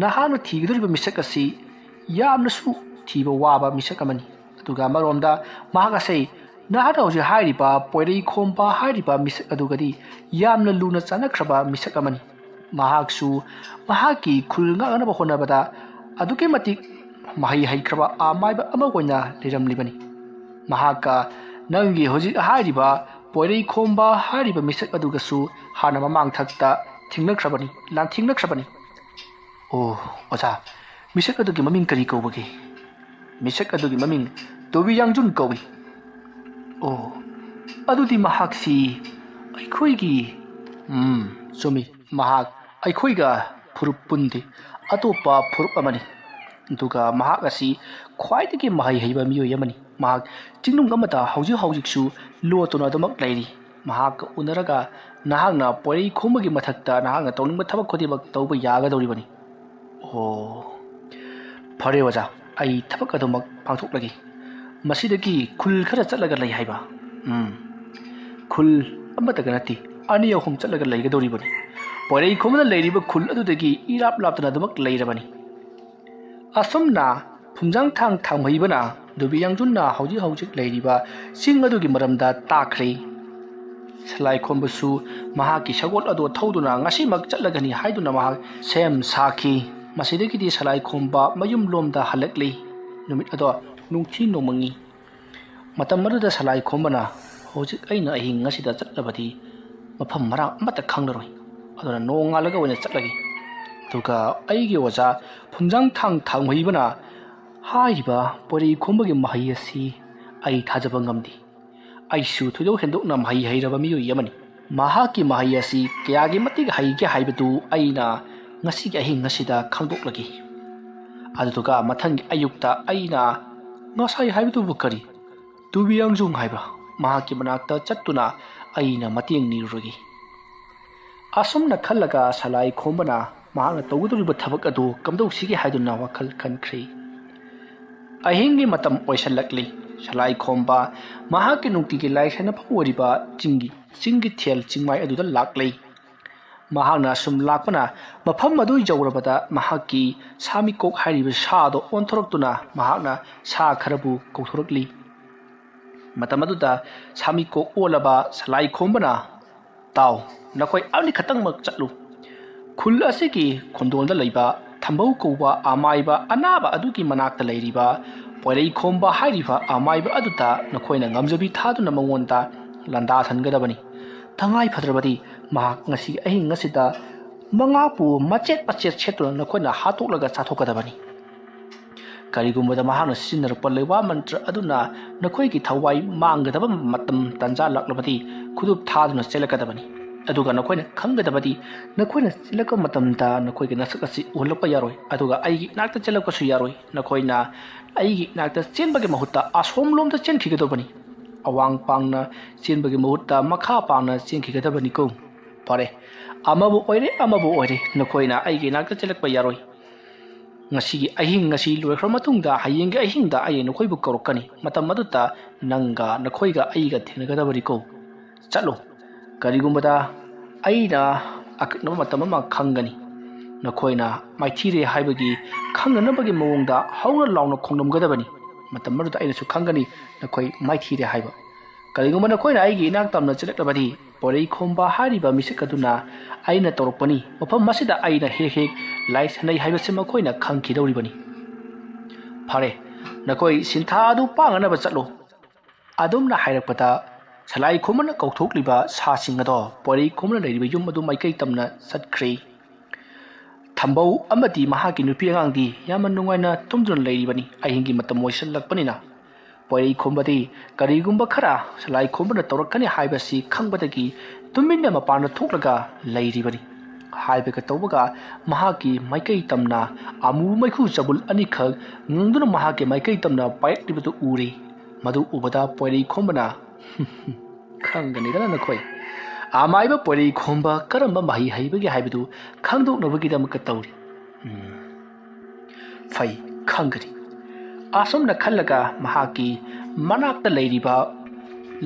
ꯅꯍꯥꯛꯅ ꯊꯤꯒꯗꯧꯔꯤꯕ ꯃꯤꯁꯛ ꯑꯁꯤ ꯌꯥꯝꯅꯁꯨ ꯊꯤꯕ ꯋꯥꯕ ꯃꯤꯁꯛ ꯑꯃꯅꯤ꯫ ꯑꯗꯨꯒ ꯑꯃꯔꯣꯝꯗ ꯃꯍꯥꯛ ꯑꯁꯤ ꯅꯍꯥꯛꯅ ꯍꯧꯖꯤꯛ ꯍꯥꯏꯔꯤꯕ ꯄꯣꯏꯔꯩꯈꯣꯝꯕ ꯍꯥꯏꯔꯤꯕ ꯃꯤꯁꯛ ꯑꯗꯨꯒꯗꯤ ꯌꯥꯝꯅ ꯂꯨꯅ ꯆꯥꯟꯅꯈ꯭ꯔꯕ ꯃꯤꯁꯛ ꯑꯃꯅꯤ꯫ ꯃꯍꯥꯛꯁꯨ ꯃꯍꯥꯛꯀꯤ ꯈꯨꯜ ꯉꯥꯛꯅꯅꯕ ꯍꯣꯠꯅꯕꯗ ꯑꯗꯨꯛꯀꯤ ꯃꯇꯤꯛ ꯃꯍꯩ ꯍꯩꯈ꯭ꯔꯕ ꯑꯃꯥꯏꯕ ꯑꯃ ꯑꯣꯏꯅ ꯂꯩꯔꯝꯂꯤꯕꯅꯤ꯫ ꯃꯍꯥꯛꯀ ꯅꯪꯒꯤ ꯍꯧꯖꯤꯛ ꯍꯥꯏꯔꯤꯕ ꯄꯣꯏꯔꯩ ꯈꯣꯝꯕ ꯍꯥꯏꯔꯤꯕ ꯃꯤꯁꯛ ꯑꯗꯨꯒꯁꯨ ꯍꯥꯟꯅ ꯃꯃꯥꯡ ꯊꯛꯇ ꯊꯦꯡꯅꯈ꯭ꯔꯕꯅꯤ, ꯂꯥꯟꯊꯦꯡꯅꯈ꯭ꯔꯕꯅꯤ꯫ ꯑꯣ, ꯑꯣꯖꯥ, ꯃꯤꯁꯛ ꯑꯗꯨꯒꯤ ꯃꯃꯤꯡ ꯀꯔꯤ ꯀꯧꯕꯒꯦ? ꯃꯤꯁꯛ ꯑꯗꯨꯒꯤ ꯃꯃꯤꯡ ꯇꯣꯕꯤ ꯌꯥꯡꯖꯨꯟ ꯀꯧꯏ꯫ ꯑꯣ, ꯑꯗꯨꯗꯤ ꯃꯍꯥꯛꯁꯤ ꯑꯩꯈꯣꯏꯒꯤ, ꯎꯝ, ꯆꯨꯝꯃꯤ, ꯃꯍꯥꯛ ꯑꯩꯈꯣꯏꯒ ꯐꯨꯔꯨꯞ ꯄꯨꯟꯗꯦ, ꯑꯇꯣꯞꯄ ꯐꯨꯔꯨꯞ ꯑꯃꯅꯤ꯫ ꯑꯗꯨꯒ ꯃꯍꯥꯛ ꯑꯁꯤ ꯈ꯭ꯋꯥꯏꯗꯒꯤ ꯃꯍꯩ ꯍꯩꯕ ꯃꯤꯑꯣꯏ ꯑꯃꯅꯤ꯫ ꯃꯍꯥꯛ ꯆꯤꯡꯅꯨꯡ ꯑꯃꯗ ꯍꯧꯖꯤꯛ ꯍꯧꯖꯤꯛꯁꯨ ꯂꯣꯠꯇꯨꯅ ꯑꯗꯨꯃꯛ ꯂꯩꯔꯤ꯫ ꯃꯍꯥꯛꯀ ꯎꯅꯔꯒ ꯅꯍꯥꯛꯅ ꯄꯣꯏꯔꯩ ꯈꯣꯝꯕꯒꯤ ꯃꯊꯛꯇ ꯅꯍꯥꯛꯅ ꯇꯧꯅꯤꯡꯕ ꯊꯕꯛ ꯈꯨꯗꯤꯡꯃꯛ ꯇꯧꯕ ꯌꯥꯒꯗꯧꯔꯤꯕꯅꯤ꯫ ꯑꯣ, ꯐꯔꯦ ꯑꯣꯖꯥ, ꯑꯩ ꯊꯕꯛ ꯑꯗꯨꯃꯛ ꯄꯥꯡꯊꯣꯛꯂꯒꯦ꯫ ꯃꯁꯤꯗꯒꯤ ꯈꯨꯜ ꯈꯔ ꯆꯠꯂꯒ ꯂꯩ ꯍꯥꯏꯕ? ꯎꯝ, ꯈꯨꯜ ꯑꯃꯠꯇꯒ ꯅꯠꯇꯦ, ꯑꯅꯤ ꯑꯍꯨꯝ ꯆꯠꯂꯒ ꯂꯩꯒꯗꯧꯔꯤꯕꯅꯤ꯫ ꯄꯣꯏꯔꯩ ꯈꯣꯝꯕꯅ ꯂꯩꯔꯤꯕ ꯈꯨꯜ ꯑꯗꯨꯗꯒꯤ ꯏꯔꯥꯞ ꯂꯥꯞꯇꯅ ꯑꯗꯨꯃꯛ ꯂꯩꯔꯕꯅꯤ꯫ ꯑꯁꯨꯝꯅ ꯐꯨꯝꯖꯥꯡꯊꯥꯡ ꯊꯥꯡꯃꯩꯕꯅ ꯗꯣꯕꯤ ꯌꯥꯡꯖꯨꯟꯅ ꯍꯧꯖꯤꯛ ꯍꯧꯖꯤꯛ ꯂꯩꯔꯤꯕ ꯆꯤꯡ ꯑꯗꯨꯒꯤ ꯃꯔꯝꯗ ꯇꯥꯛꯈ꯭ꯔꯦ꯫ ꯁꯂꯥꯏ ꯈꯣꯝꯕꯁꯨ ꯃꯍꯥꯛꯀꯤ ꯁꯒꯣꯜ ꯑꯗꯨ ꯊꯧꯗꯨꯅ ꯉꯁꯤꯃꯛ ꯆꯠꯂꯒꯅꯤ ꯍꯥꯏꯗꯨꯅ ꯃꯍꯥꯛ ꯁꯦꯝ ꯁꯥꯈꯤ꯫ ꯃꯁꯤꯗꯒꯤꯗꯤ ꯁꯂꯥꯏ ꯈꯣꯝꯕ ꯃꯌꯨꯝꯂꯣꯝꯗ ꯍꯜꯂꯛꯂꯤ꯫ ꯅꯨꯃꯤꯠ ꯑꯗꯣ ꯅꯨꯡꯊꯤ ꯅꯣꯡꯃꯪꯉꯤ꯫ ꯃꯇꯝ ꯑꯗꯨꯗ ꯁꯂꯥꯏ ꯈꯣꯝꯕꯅ, "ꯍꯧꯖꯤꯛ ꯑꯩꯅ ꯑꯍꯤꯡ ꯑꯁꯤꯗ ꯆꯠꯂꯕꯗꯤ ꯃꯐꯝ ꯃꯔꯥꯡ ꯑꯃꯠꯇ ꯈꯪꯂꯔꯣꯏ꯫ ꯑꯗꯨꯅ ꯅꯣꯡꯉꯥꯜꯂꯒ ꯑꯣꯏꯅ ꯆꯠꯂꯒꯦ꯫ ꯑꯗꯨꯒ ꯑꯩꯒꯤ ꯑꯣꯖꯥ ꯐꯨꯝꯖꯥꯡꯊꯥꯡ ꯊꯥꯡꯃꯩꯕꯅ ꯍꯥꯏꯔꯤꯕ ꯄꯣꯏꯔꯩ ꯈꯣꯝꯕꯒꯤ ꯃꯍꯩ ꯑꯁꯤ ꯑꯩ ꯊꯥꯖꯕ ꯉꯝꯗꯦ꯫ ꯑꯩꯁꯨ ꯊꯣꯏꯗꯣꯛ ꯍꯦꯟꯗꯣꯛꯅ ꯃꯍꯩ ꯍꯩꯔꯕ ꯃꯤꯑꯣꯏ ꯑꯃꯅꯤ꯫ ꯃꯍꯥꯛꯀꯤ ꯃꯍꯩ ꯑꯁꯤ ꯀꯌꯥꯒꯤ ꯃꯇꯤꯛ ꯍꯩꯒꯦ ꯍꯥꯏꯕꯗꯨ ꯑꯩꯅ ꯉꯁꯤꯒꯤ ꯑꯍꯤꯡ ꯑꯁꯤꯗ ꯈꯪꯗꯣꯛꯂꯒꯦ꯫ ꯑꯗꯨꯗꯨꯒ ꯃꯊꯪꯒꯤ ꯑꯌꯨꯛꯇ ꯑꯩꯅ ꯉꯁꯥꯏ ꯍꯥꯏꯕꯗꯨꯕꯨ ꯀꯔꯤ? ꯇꯨꯕꯤ ꯌꯥꯡꯖꯨꯡ ꯍꯥꯏꯕ ꯃꯍꯥꯛꯀꯤ ꯃꯅꯥꯛꯇ ꯆꯠꯇꯨꯅ ꯑꯩꯅ ꯃꯇꯦꯡ ꯅꯤꯔꯨꯔꯒꯦ꯫" ꯑꯁꯨꯝꯅ ꯈꯜꯂꯒ ꯁꯂꯥꯏ ꯈꯣꯝꯕꯅ ꯃꯍꯥꯛꯅ ꯇꯧꯒꯗꯧꯔꯤꯕ ꯊꯕꯛ ꯑꯗꯨ ꯀꯝꯗꯧꯁꯤꯒꯦ ꯍꯥꯏꯗꯨꯅ ꯋꯥꯈꯜ ꯈꯟꯈ꯭ꯔꯦ꯫ ꯑꯍꯤꯡꯒꯤ ꯃꯇꯝ ꯑꯣꯏꯁꯜꯂꯛꯂꯤ꯫ ꯁꯂꯥꯏ ꯈꯣꯝꯕ ꯃꯍꯥꯛꯀꯤ ꯅꯨꯡꯇꯤꯒꯤ ꯂꯥꯏ ꯁꯥꯟꯅꯐꯝ ꯑꯣꯏꯔꯤꯕ ꯆꯤꯡꯒꯤ, ꯆꯤꯡꯒꯤ ꯊꯦꯜ ꯆꯤꯡꯃꯥꯏ ꯑꯗꯨꯗ ꯂꯥꯛꯂꯦ꯫ ꯃꯍꯥꯛꯅ ꯁꯨꯝ ꯂꯥꯛꯄꯅ ꯃꯐꯝ ꯑꯗꯨ ꯌꯧꯔꯕꯗ ꯃꯍꯥꯛꯀꯤ ꯁꯥꯃꯤꯀꯣꯛ ꯍꯥꯏꯔꯤꯕ ꯁꯥ ꯑꯗꯨ ꯑꯣꯟꯊꯣꯔꯛꯇꯨꯅ ꯃꯍꯥꯛꯅ ꯁꯥ ꯈꯔꯕꯨ ꯀꯧꯊꯣꯔꯛꯂꯤ꯫ ꯃꯇꯝ ꯑꯗꯨꯗ ꯁꯥꯃꯤꯀꯣꯛ ꯑꯣꯜꯂꯕ ꯁꯂꯥꯏ ꯈꯣꯝꯕꯅ, "ꯇꯥꯎ, ꯅꯈꯣꯏ ꯑꯅꯤꯈꯛꯇꯪꯃꯛ ꯆꯠꯂꯨ꯫ ꯈꯨꯜ ꯑꯁꯤꯒꯤ ꯈꯨꯟꯗꯣꯜꯗ ꯂꯩꯕ ꯊꯝꯕꯧ ꯀꯧꯕ ꯑꯃꯥꯏꯕ ꯑꯅꯥꯕ ꯑꯗꯨꯒꯤ ꯃꯅꯥꯛꯇ ꯂꯩꯔꯤꯕ ꯄꯣꯏꯔꯩ ꯈꯣꯝꯕ ꯍꯥꯏꯔꯤꯕ ꯑꯃꯥꯏꯕ ꯑꯗꯨꯗ ꯅꯈꯣꯏꯅ ꯉꯝꯖꯕꯤ ꯊꯥꯗꯨꯅ ꯃꯉꯣꯟꯗ ꯂꯥꯟꯗꯥꯁꯟꯒꯗꯕꯅꯤ꯫ ꯇꯉꯥꯏ ꯐꯗ꯭ꯔꯕꯗꯤ ꯃꯍꯥꯛ ꯉꯁꯤ ꯑꯍꯤꯡ ꯑꯁꯤꯗ ꯃꯉꯥꯄꯨ ꯃꯆꯦꯠ ꯃꯆꯦꯠ ꯁꯦꯠꯇꯨꯅ ꯅꯈꯣꯏꯅ ꯍꯥꯠꯇꯣꯛꯂꯒ ꯆꯥꯊꯣꯛꯀꯗꯕꯅꯤ꯫ ꯀꯔꯤꯒꯨꯝꯕꯗ ꯃꯍꯥꯛꯅ ꯁꯤꯖꯤꯟꯅꯔꯛꯄ ꯂꯩꯋꯥ ꯃꯟꯇ꯭ꯔ ꯑꯗꯨꯅ ꯅꯈꯣꯏꯒꯤ ꯊꯋꯥꯏ ꯃꯥꯡꯒꯗꯕ ꯃꯇꯝ ꯇꯥꯟꯖꯥ ꯂꯥꯛꯂꯕꯗꯤ ꯈꯨꯗꯨꯞ ꯊꯥꯗꯨꯅ ꯆꯦꯜꯂꯛꯀꯗꯕꯅꯤ꯫ ꯑꯗꯨꯒ ꯅꯈꯣꯏꯅ ꯈꯪꯒꯗꯕꯗꯤ ꯅꯈꯣꯏꯅ ꯆꯦꯜꯂꯛꯄ ꯃꯇꯝꯗ ꯅꯈꯣꯏꯒꯤ ꯅꯁꯛ ꯑꯁꯤ ꯎꯍꯜꯂꯛꯄ ꯌꯥꯔꯣꯏ, ꯑꯗꯨꯒ ꯑꯩꯒꯤ ꯏꯅꯥꯛꯇ ꯆꯦꯜꯂꯛꯄꯁꯨ ꯌꯥꯔꯣꯏ꯫ ꯅꯈꯣꯏꯅ ꯑꯩꯒꯤ ꯏꯅꯥꯛꯇ ꯆꯦꯟꯕꯒꯤ ꯃꯍꯨꯠꯇ ꯑꯁꯣꯝꯂꯣꯝꯗ ꯆꯦꯟꯈꯤꯒꯗꯕꯅꯤ꯫ ꯑꯋꯥꯡ ꯄꯥꯡꯅ ꯆꯦꯟꯕꯒꯤ ꯃꯍꯨꯠꯇ ꯃꯈꯥ ꯄꯥꯡꯅ ꯆꯦꯟꯈꯤꯒꯗꯕꯅꯤꯀꯣ꯫ ꯐꯔꯦ, ꯑꯃꯕꯨ ꯑꯣꯏꯔꯦ ꯑꯃꯕꯨ ꯑꯣꯏꯔꯦ, ꯅꯈꯣꯏꯅ ꯑꯩꯒꯤ ꯏꯅꯥꯛꯇ ꯆꯦꯜꯂꯛꯄ ꯌꯥꯔꯣꯏ꯫ ꯉꯁꯤꯒꯤ ꯑꯍꯤꯡ ꯑꯁꯤ ꯂꯣꯏꯈ꯭ꯔ ꯃꯇꯨꯡꯗ ꯍꯌꯦꯡꯒꯤ ꯑꯍꯤꯡꯗ ꯑꯩ ꯅꯈꯣꯏꯕꯨ ꯀꯧꯔꯛꯀꯅꯤ꯫ ꯃꯇꯝ ꯑꯗꯨꯗ ꯅꯪꯒ ꯅꯈꯣꯏꯒ ꯑꯩꯒ ꯊꯦꯡꯅꯒꯗꯕꯅꯤꯀꯣ꯫ ꯆꯠꯂꯣ꯫ ꯀꯔꯤꯒꯨꯝꯕꯗ ꯑꯩꯅ ꯑꯀꯛꯅꯕ ꯃꯇꯝ ꯑꯃ ꯈꯪꯒꯅꯤ꯫ ꯅꯈꯣꯏꯅ ꯃꯥꯏꯊꯤꯔꯦ ꯍꯥꯏꯕꯒꯤ ꯈꯪꯅꯅꯕꯒꯤ ꯃꯑꯣꯡꯗ ꯍꯧꯅ ꯂꯥꯎꯅ ꯈꯣꯡꯂꯝꯒꯗꯕꯅꯤ꯫ ꯃꯇꯝ ꯑꯗꯨꯗ ꯑꯩꯅꯁꯨ ꯈꯪꯒꯅꯤ ꯅꯈꯣꯏ ꯃꯥꯏꯊꯤꯔꯦ ꯍꯥꯏꯕ꯫ ꯀꯔꯤꯒꯨꯝꯕ ꯅꯈꯣꯏꯅ ꯑꯩꯒꯤ ꯏꯅꯥꯛ ꯇꯝꯅ ꯆꯦꯜꯂꯛꯂꯕꯗꯤ ꯄꯣꯏꯔꯩ ꯈꯣꯝꯕ ꯍꯥꯏꯔꯤꯕ ꯃꯤꯁꯛ ꯑꯗꯨꯅ ꯑꯩꯅ ꯇꯧꯔꯛꯄꯅꯤ꯫ ꯃꯐꯝ ꯑꯁꯤꯗ ꯑꯩꯅ ꯍꯦꯛ ꯍꯦꯛ ꯂꯥꯏ ꯁꯥꯟꯅꯩ ꯍꯥꯏꯕꯁꯤ ꯃꯈꯣꯏꯅ ꯈꯪꯈꯤꯗꯧꯔꯤꯕꯅꯤ꯫ ꯐꯔꯦ, ꯅꯈꯣꯏ ꯁꯤꯟꯊꯥ ꯑꯗꯨ ꯄꯥꯡꯅꯅꯕ ꯆꯠꯂꯨ꯫ ꯑꯗꯨꯝꯅ ꯍꯥꯏꯔꯛꯄꯗ ꯁꯂꯥꯏ ꯈꯣꯝꯕꯅ ꯀꯧꯊꯣꯛꯂꯤꯕ ꯁꯥꯁꯤꯡ ꯑꯗꯣ ꯄꯣꯏꯔꯩ ꯈꯣꯝꯕꯅ ꯂꯩꯔꯤꯕ ꯌꯨꯝ ꯑꯗꯨ ꯃꯥꯏꯀꯩ ꯇꯝꯅ ꯆꯠꯈ꯭ꯔꯦ꯫ ꯊꯝꯕꯧ ꯑꯃꯗꯤ ꯃꯍꯥꯛꯀꯤ ꯅꯨꯄꯤ ꯑꯉꯥꯡꯗꯤ ꯌꯥꯝꯅ ꯅꯨꯡꯉꯥꯏꯅ ꯇꯨꯝꯗꯨꯅ ꯂꯩꯔꯤꯕꯅꯤ꯫ ꯑꯍꯤꯡꯒꯤ ꯃꯇꯝ ꯑꯣꯏꯁꯤꯜꯂꯛꯄꯅꯤꯅ ꯄꯣꯏꯔꯩ ꯈꯣꯝꯕꯗꯤ ꯀꯔꯤꯒꯨꯝꯕ ꯈꯔ ꯁꯂꯥꯏ ꯈꯣꯝꯕꯅ ꯇꯧꯔꯛꯀꯅꯤ ꯍꯥꯏꯕꯁꯤ ꯈꯪꯕꯗꯒꯤ ꯇꯨꯃꯤꯟꯅ ꯃꯄꯥꯟꯗ ꯊꯣꯛꯂꯒ ꯂꯩꯔꯤꯕꯅꯤ꯫ ꯍꯥꯏꯕꯒ ꯇꯧꯕꯒ ꯃꯍꯥꯛꯀꯤ ꯃꯥꯏꯀꯩ ꯇꯝꯅ ꯑꯃꯨ ꯃꯩꯈꯨ ꯆꯕꯨꯜ ꯑꯅꯤꯈꯛ ꯉꯪꯗꯨꯅ ꯃꯍꯥꯛꯀꯤ ꯃꯥꯏꯀꯩ ꯇꯝꯅ ꯄꯥꯏꯔꯛꯂꯤꯕꯗꯨ ꯎꯔꯦ꯫ ꯃꯗꯨ ꯎꯕꯗ ꯄꯣꯏꯔꯩ ꯈꯣꯝꯕꯅ, "ꯈꯪꯒꯅꯤꯗꯅ ꯅꯈꯣꯏ, ꯑꯃꯥꯏꯕ ꯄꯣꯏꯔꯩ ꯈꯣꯝꯕ ꯀꯔꯝꯕ ꯃꯍꯩ ꯍꯩꯕꯒꯦ ꯍꯥꯏꯕꯗꯨ ꯈꯪꯗꯣꯛꯅꯕꯒꯤꯗꯃꯛꯇ ꯇꯧꯔꯤ꯫" ꯎꯝ, ꯐꯩ, ꯈꯪꯒꯅꯤ꯫ ꯑꯁꯨꯝꯅ ꯈꯜꯂꯒ ꯃꯍꯥꯛꯀꯤ ꯃꯅꯥꯛꯇ ꯂꯩꯔꯤꯕ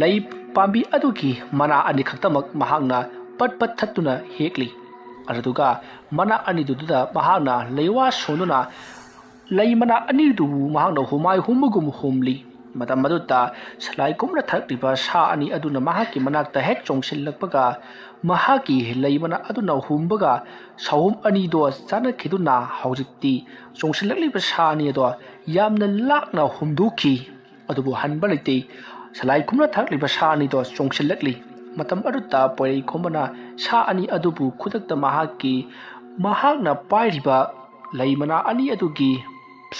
ꯂꯩ ꯄꯥꯝꯕꯤ ꯑꯗꯨꯒꯤ ꯃꯅꯥ ꯑꯅꯤꯈꯛꯇꯃꯛ ꯃꯍꯥꯛꯅ ꯄꯠ ꯄꯠ ꯊꯠꯇꯨꯅ ꯍꯦꯛꯂꯤ꯫ ꯑꯗꯨꯗꯨꯒ ꯃꯅꯥ ꯑꯅꯤꯗꯨꯗ ꯃꯍꯥꯛꯅ ꯂꯩꯋꯥ ꯁꯣꯟꯗꯨꯅ ꯂꯩ ꯃꯅꯥ ꯑꯅꯤꯗꯨꯕꯨ ꯃꯍꯥꯛꯅ ꯍꯨꯃꯥꯏ ꯍꯨꯝꯕꯒꯨꯝ ꯍꯨꯝꯂꯤ꯫ ꯃꯇꯝ ꯑꯗꯨꯗ ꯁꯂꯥꯏ ꯈꯣꯝꯕꯅ ꯊꯥꯔꯛꯂꯤꯕ ꯁꯥ ꯑꯅꯤ ꯑꯗꯨꯅ ꯃꯍꯥꯛꯀꯤ ꯃꯅꯥꯛꯇ ꯍꯦꯛ ꯆꯣꯡꯁꯤꯜꯂꯛꯄꯒ, ꯃꯍꯥꯛꯀꯤ ꯂꯩ ꯃꯅꯥ ꯑꯗꯨꯅ ꯍꯨꯝꯕꯒ ꯁꯥꯍꯨꯝ ꯑꯅꯤꯗꯣ ꯆꯥꯟꯅꯈꯤꯗꯨꯅ ꯍꯧꯖꯤꯛꯇꯤ ꯆꯣꯡꯁꯤꯜꯂꯛꯂꯤꯕ ꯁꯥ ꯑꯅꯤ ꯑꯗꯣ ꯌꯥꯝꯅ ꯂꯥꯛꯅ ꯍꯨꯝꯗꯣꯛꯈꯤ꯫ ꯑꯗꯨꯕꯨ ꯍꯟꯕ ꯂꯩꯇꯦ꯫ ꯁꯂꯥꯏ ꯈꯣꯝꯕꯅ ꯊꯥꯔꯛꯂꯤꯕ ꯁꯥ ꯑꯅꯤꯗꯣ ꯆꯣꯡꯁꯤꯜꯂꯛꯂꯤ꯫ ꯃꯇꯝ ꯑꯗꯨꯗ ꯄꯣꯏꯔꯩ ꯈꯣꯝꯕꯅ ꯁꯥ ꯑꯅꯤ ꯑꯗꯨꯕꯨ ꯈꯨꯗꯛꯇ ꯃꯍꯥꯛꯀꯤ, ꯃꯍꯥꯛꯅ ꯄꯥꯏꯔꯤꯕ ꯂꯩ ꯃꯅꯥ ꯑꯅꯤ ꯑꯗꯨꯒꯤ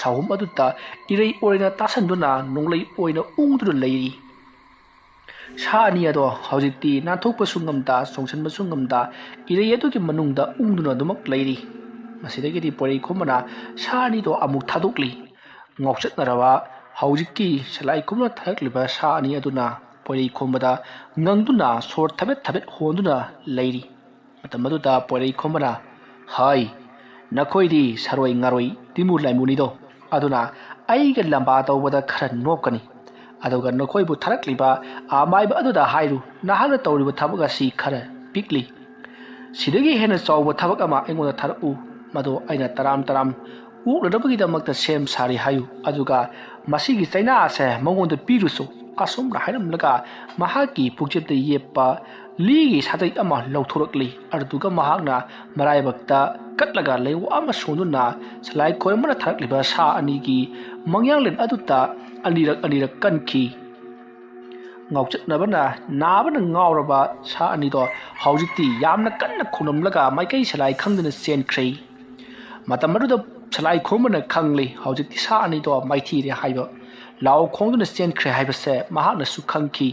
ꯁꯥꯍꯨꯝ ꯑꯗꯨꯗ ꯏꯔꯩ ꯑꯣꯏꯅ ꯇꯥꯁꯟꯗꯨꯅ ꯅꯣꯡꯂꯩ ꯑꯣꯏꯅ ꯎꯪꯗꯨꯅ ꯂꯩꯔꯤ꯫ ꯁꯥ ꯑꯅꯤ ꯑꯗꯣ ꯍꯧꯖꯤꯛꯇꯤ ꯅꯥꯟꯊꯣꯛꯄꯁꯨ ꯉꯝꯗ, ꯆꯣꯡꯁꯤꯟꯕꯁꯨ ꯉꯝꯗ, ꯏꯔꯩ ꯑꯗꯨꯒꯤ ꯃꯅꯨꯡꯗ ꯎꯪꯗꯨꯅ ꯑꯗꯨꯃꯛ ꯂꯩꯔꯤ꯫ ꯃꯁꯤꯗꯒꯤꯗꯤ ꯄꯣꯏꯔꯩ ꯈꯣꯝꯕꯅ ꯁꯥ ꯑꯅꯤꯗꯣ ꯑꯃꯨꯛ ꯊꯥꯗꯣꯛꯂꯤ꯫ ꯉꯥꯎꯆꯠꯅꯔꯕ ꯍꯧꯖꯤꯛꯀꯤ ꯁꯂꯥꯏ ꯈꯣꯝꯕꯅ ꯊꯥꯔꯛꯂꯤꯕ ꯁꯥ ꯑꯅꯤ ꯑꯗꯨꯅ ꯄꯣꯏꯔꯩ ꯈꯣꯝꯕꯗ ꯉꯪꯗꯨꯅ ꯁꯣꯔ ꯊꯕꯦꯠ ꯊꯕꯦꯠ ꯍꯣꯟꯗꯨꯅ ꯂꯩꯔꯤ꯫ ꯃꯇꯝ ꯑꯗꯨꯗ ꯄꯣꯏꯔꯩ ꯈꯣꯝꯕꯅ, "ꯍꯥꯏ, ꯅꯈꯣꯏꯗꯤ ꯁꯔꯣꯏ ꯉꯥꯔꯣꯏ ꯇꯤꯃꯨ ꯂꯥꯏꯃꯨꯅꯤꯗꯣ, ꯑꯗꯨꯅ ꯑꯩꯒ ꯂꯝꯕꯥ ꯇꯧꯕꯗ ꯈꯔ ꯅꯣꯞꯀꯅꯤ꯫ ꯑꯗꯨꯒ ꯅꯈꯣꯏꯕꯨ ꯊꯥꯔꯛꯂꯤꯕ ꯑꯃꯥꯏꯕ ꯑꯗꯨꯗ ꯍꯥꯏꯔꯨ, ꯅꯍꯥꯛꯅ ꯇꯧꯔꯤꯕ ꯊꯕꯛ ꯑꯁꯤ ꯈꯔ ꯄꯤꯛꯂꯤ꯫ ꯁꯤꯗꯒꯤ ꯍꯦꯟꯅ ꯆꯥꯎꯕ ꯊꯕꯛ ꯑꯃ ꯑꯩꯉꯣꯟꯗ ꯊꯥꯔꯛꯎ, ꯃꯗꯨ ꯑꯩꯅ ꯇꯔꯥꯝ ꯇꯔꯥꯝ ꯑꯣꯛꯅꯅꯕꯒꯤꯗꯃꯛꯇ ꯁꯦꯝ ꯁꯥꯔꯤ ꯍꯥꯏꯌꯨ꯫ ꯑꯗꯨꯒ ꯃꯁꯤꯒꯤ ꯆꯩꯅꯥ ꯑꯁꯦ ꯃꯉꯣꯟꯗ ꯄꯤꯔꯨꯁꯨ꯫" ꯑꯁꯨꯝꯅ ꯍꯥꯏꯔꯝꯂꯒ ꯃꯍꯥꯛꯀꯤ ꯄꯨꯛꯆꯦꯞꯇ ꯌꯦꯞꯄ ꯂꯤꯒꯤ ꯁꯥꯖꯩ ꯑꯃ ꯂꯧꯊꯣꯔꯛꯂꯤ꯫ ꯑꯗꯨꯗꯨꯒ ꯃꯍꯥꯛꯅ ꯃꯔꯥꯏꯕꯛꯇ ꯀꯠꯂꯒ ꯂꯩꯋꯥ ꯑꯃ ꯁꯣꯟꯗꯨꯅ ꯁꯂꯥꯏ ꯈꯣꯝꯕꯅ ꯊꯥꯔꯛꯂꯤꯕ ꯁꯥ ꯑꯅꯤꯒꯤ ꯃꯪꯌꯥꯡꯂꯦꯟ ꯑꯗꯨꯗ ꯑꯅꯤꯔꯛ ꯑꯅꯤꯔꯛ ꯀꯟꯈꯤ꯫ ꯉꯥꯎꯆꯠꯅꯕꯅ ꯅꯥꯕꯅ ꯉꯥꯎꯔꯕ ꯁꯥ ꯑꯅꯤꯗꯣ ꯍꯧꯖꯤꯛꯇꯤ ꯌꯥꯝꯅ ꯀꯟꯅ ꯈꯣꯡꯂꯝꯂꯒ ꯃꯥꯏꯀꯩ ꯁꯂꯥꯏ ꯈꯪꯗꯅ ꯆꯦꯟꯈ꯭ꯔꯦ꯫ ꯃꯇꯝ ꯑꯗꯨꯗ ꯁꯂꯥꯏ ꯈꯣꯝꯕꯅ ꯈꯪꯂꯤ, ꯍꯧꯖꯤꯛꯇꯤ ꯁꯥ ꯑꯅꯤꯗꯣ ꯃꯥꯏꯊꯤꯔꯦ ꯍꯥꯏꯕ꯫ ꯂꯥꯎ ꯈꯣꯡꯗꯨꯅ ꯆꯦꯟꯈ꯭ꯔꯦ ꯍꯥꯏꯕꯁꯦ ꯃꯍꯥꯛꯅꯁꯨ ꯈꯪꯈꯤ꯫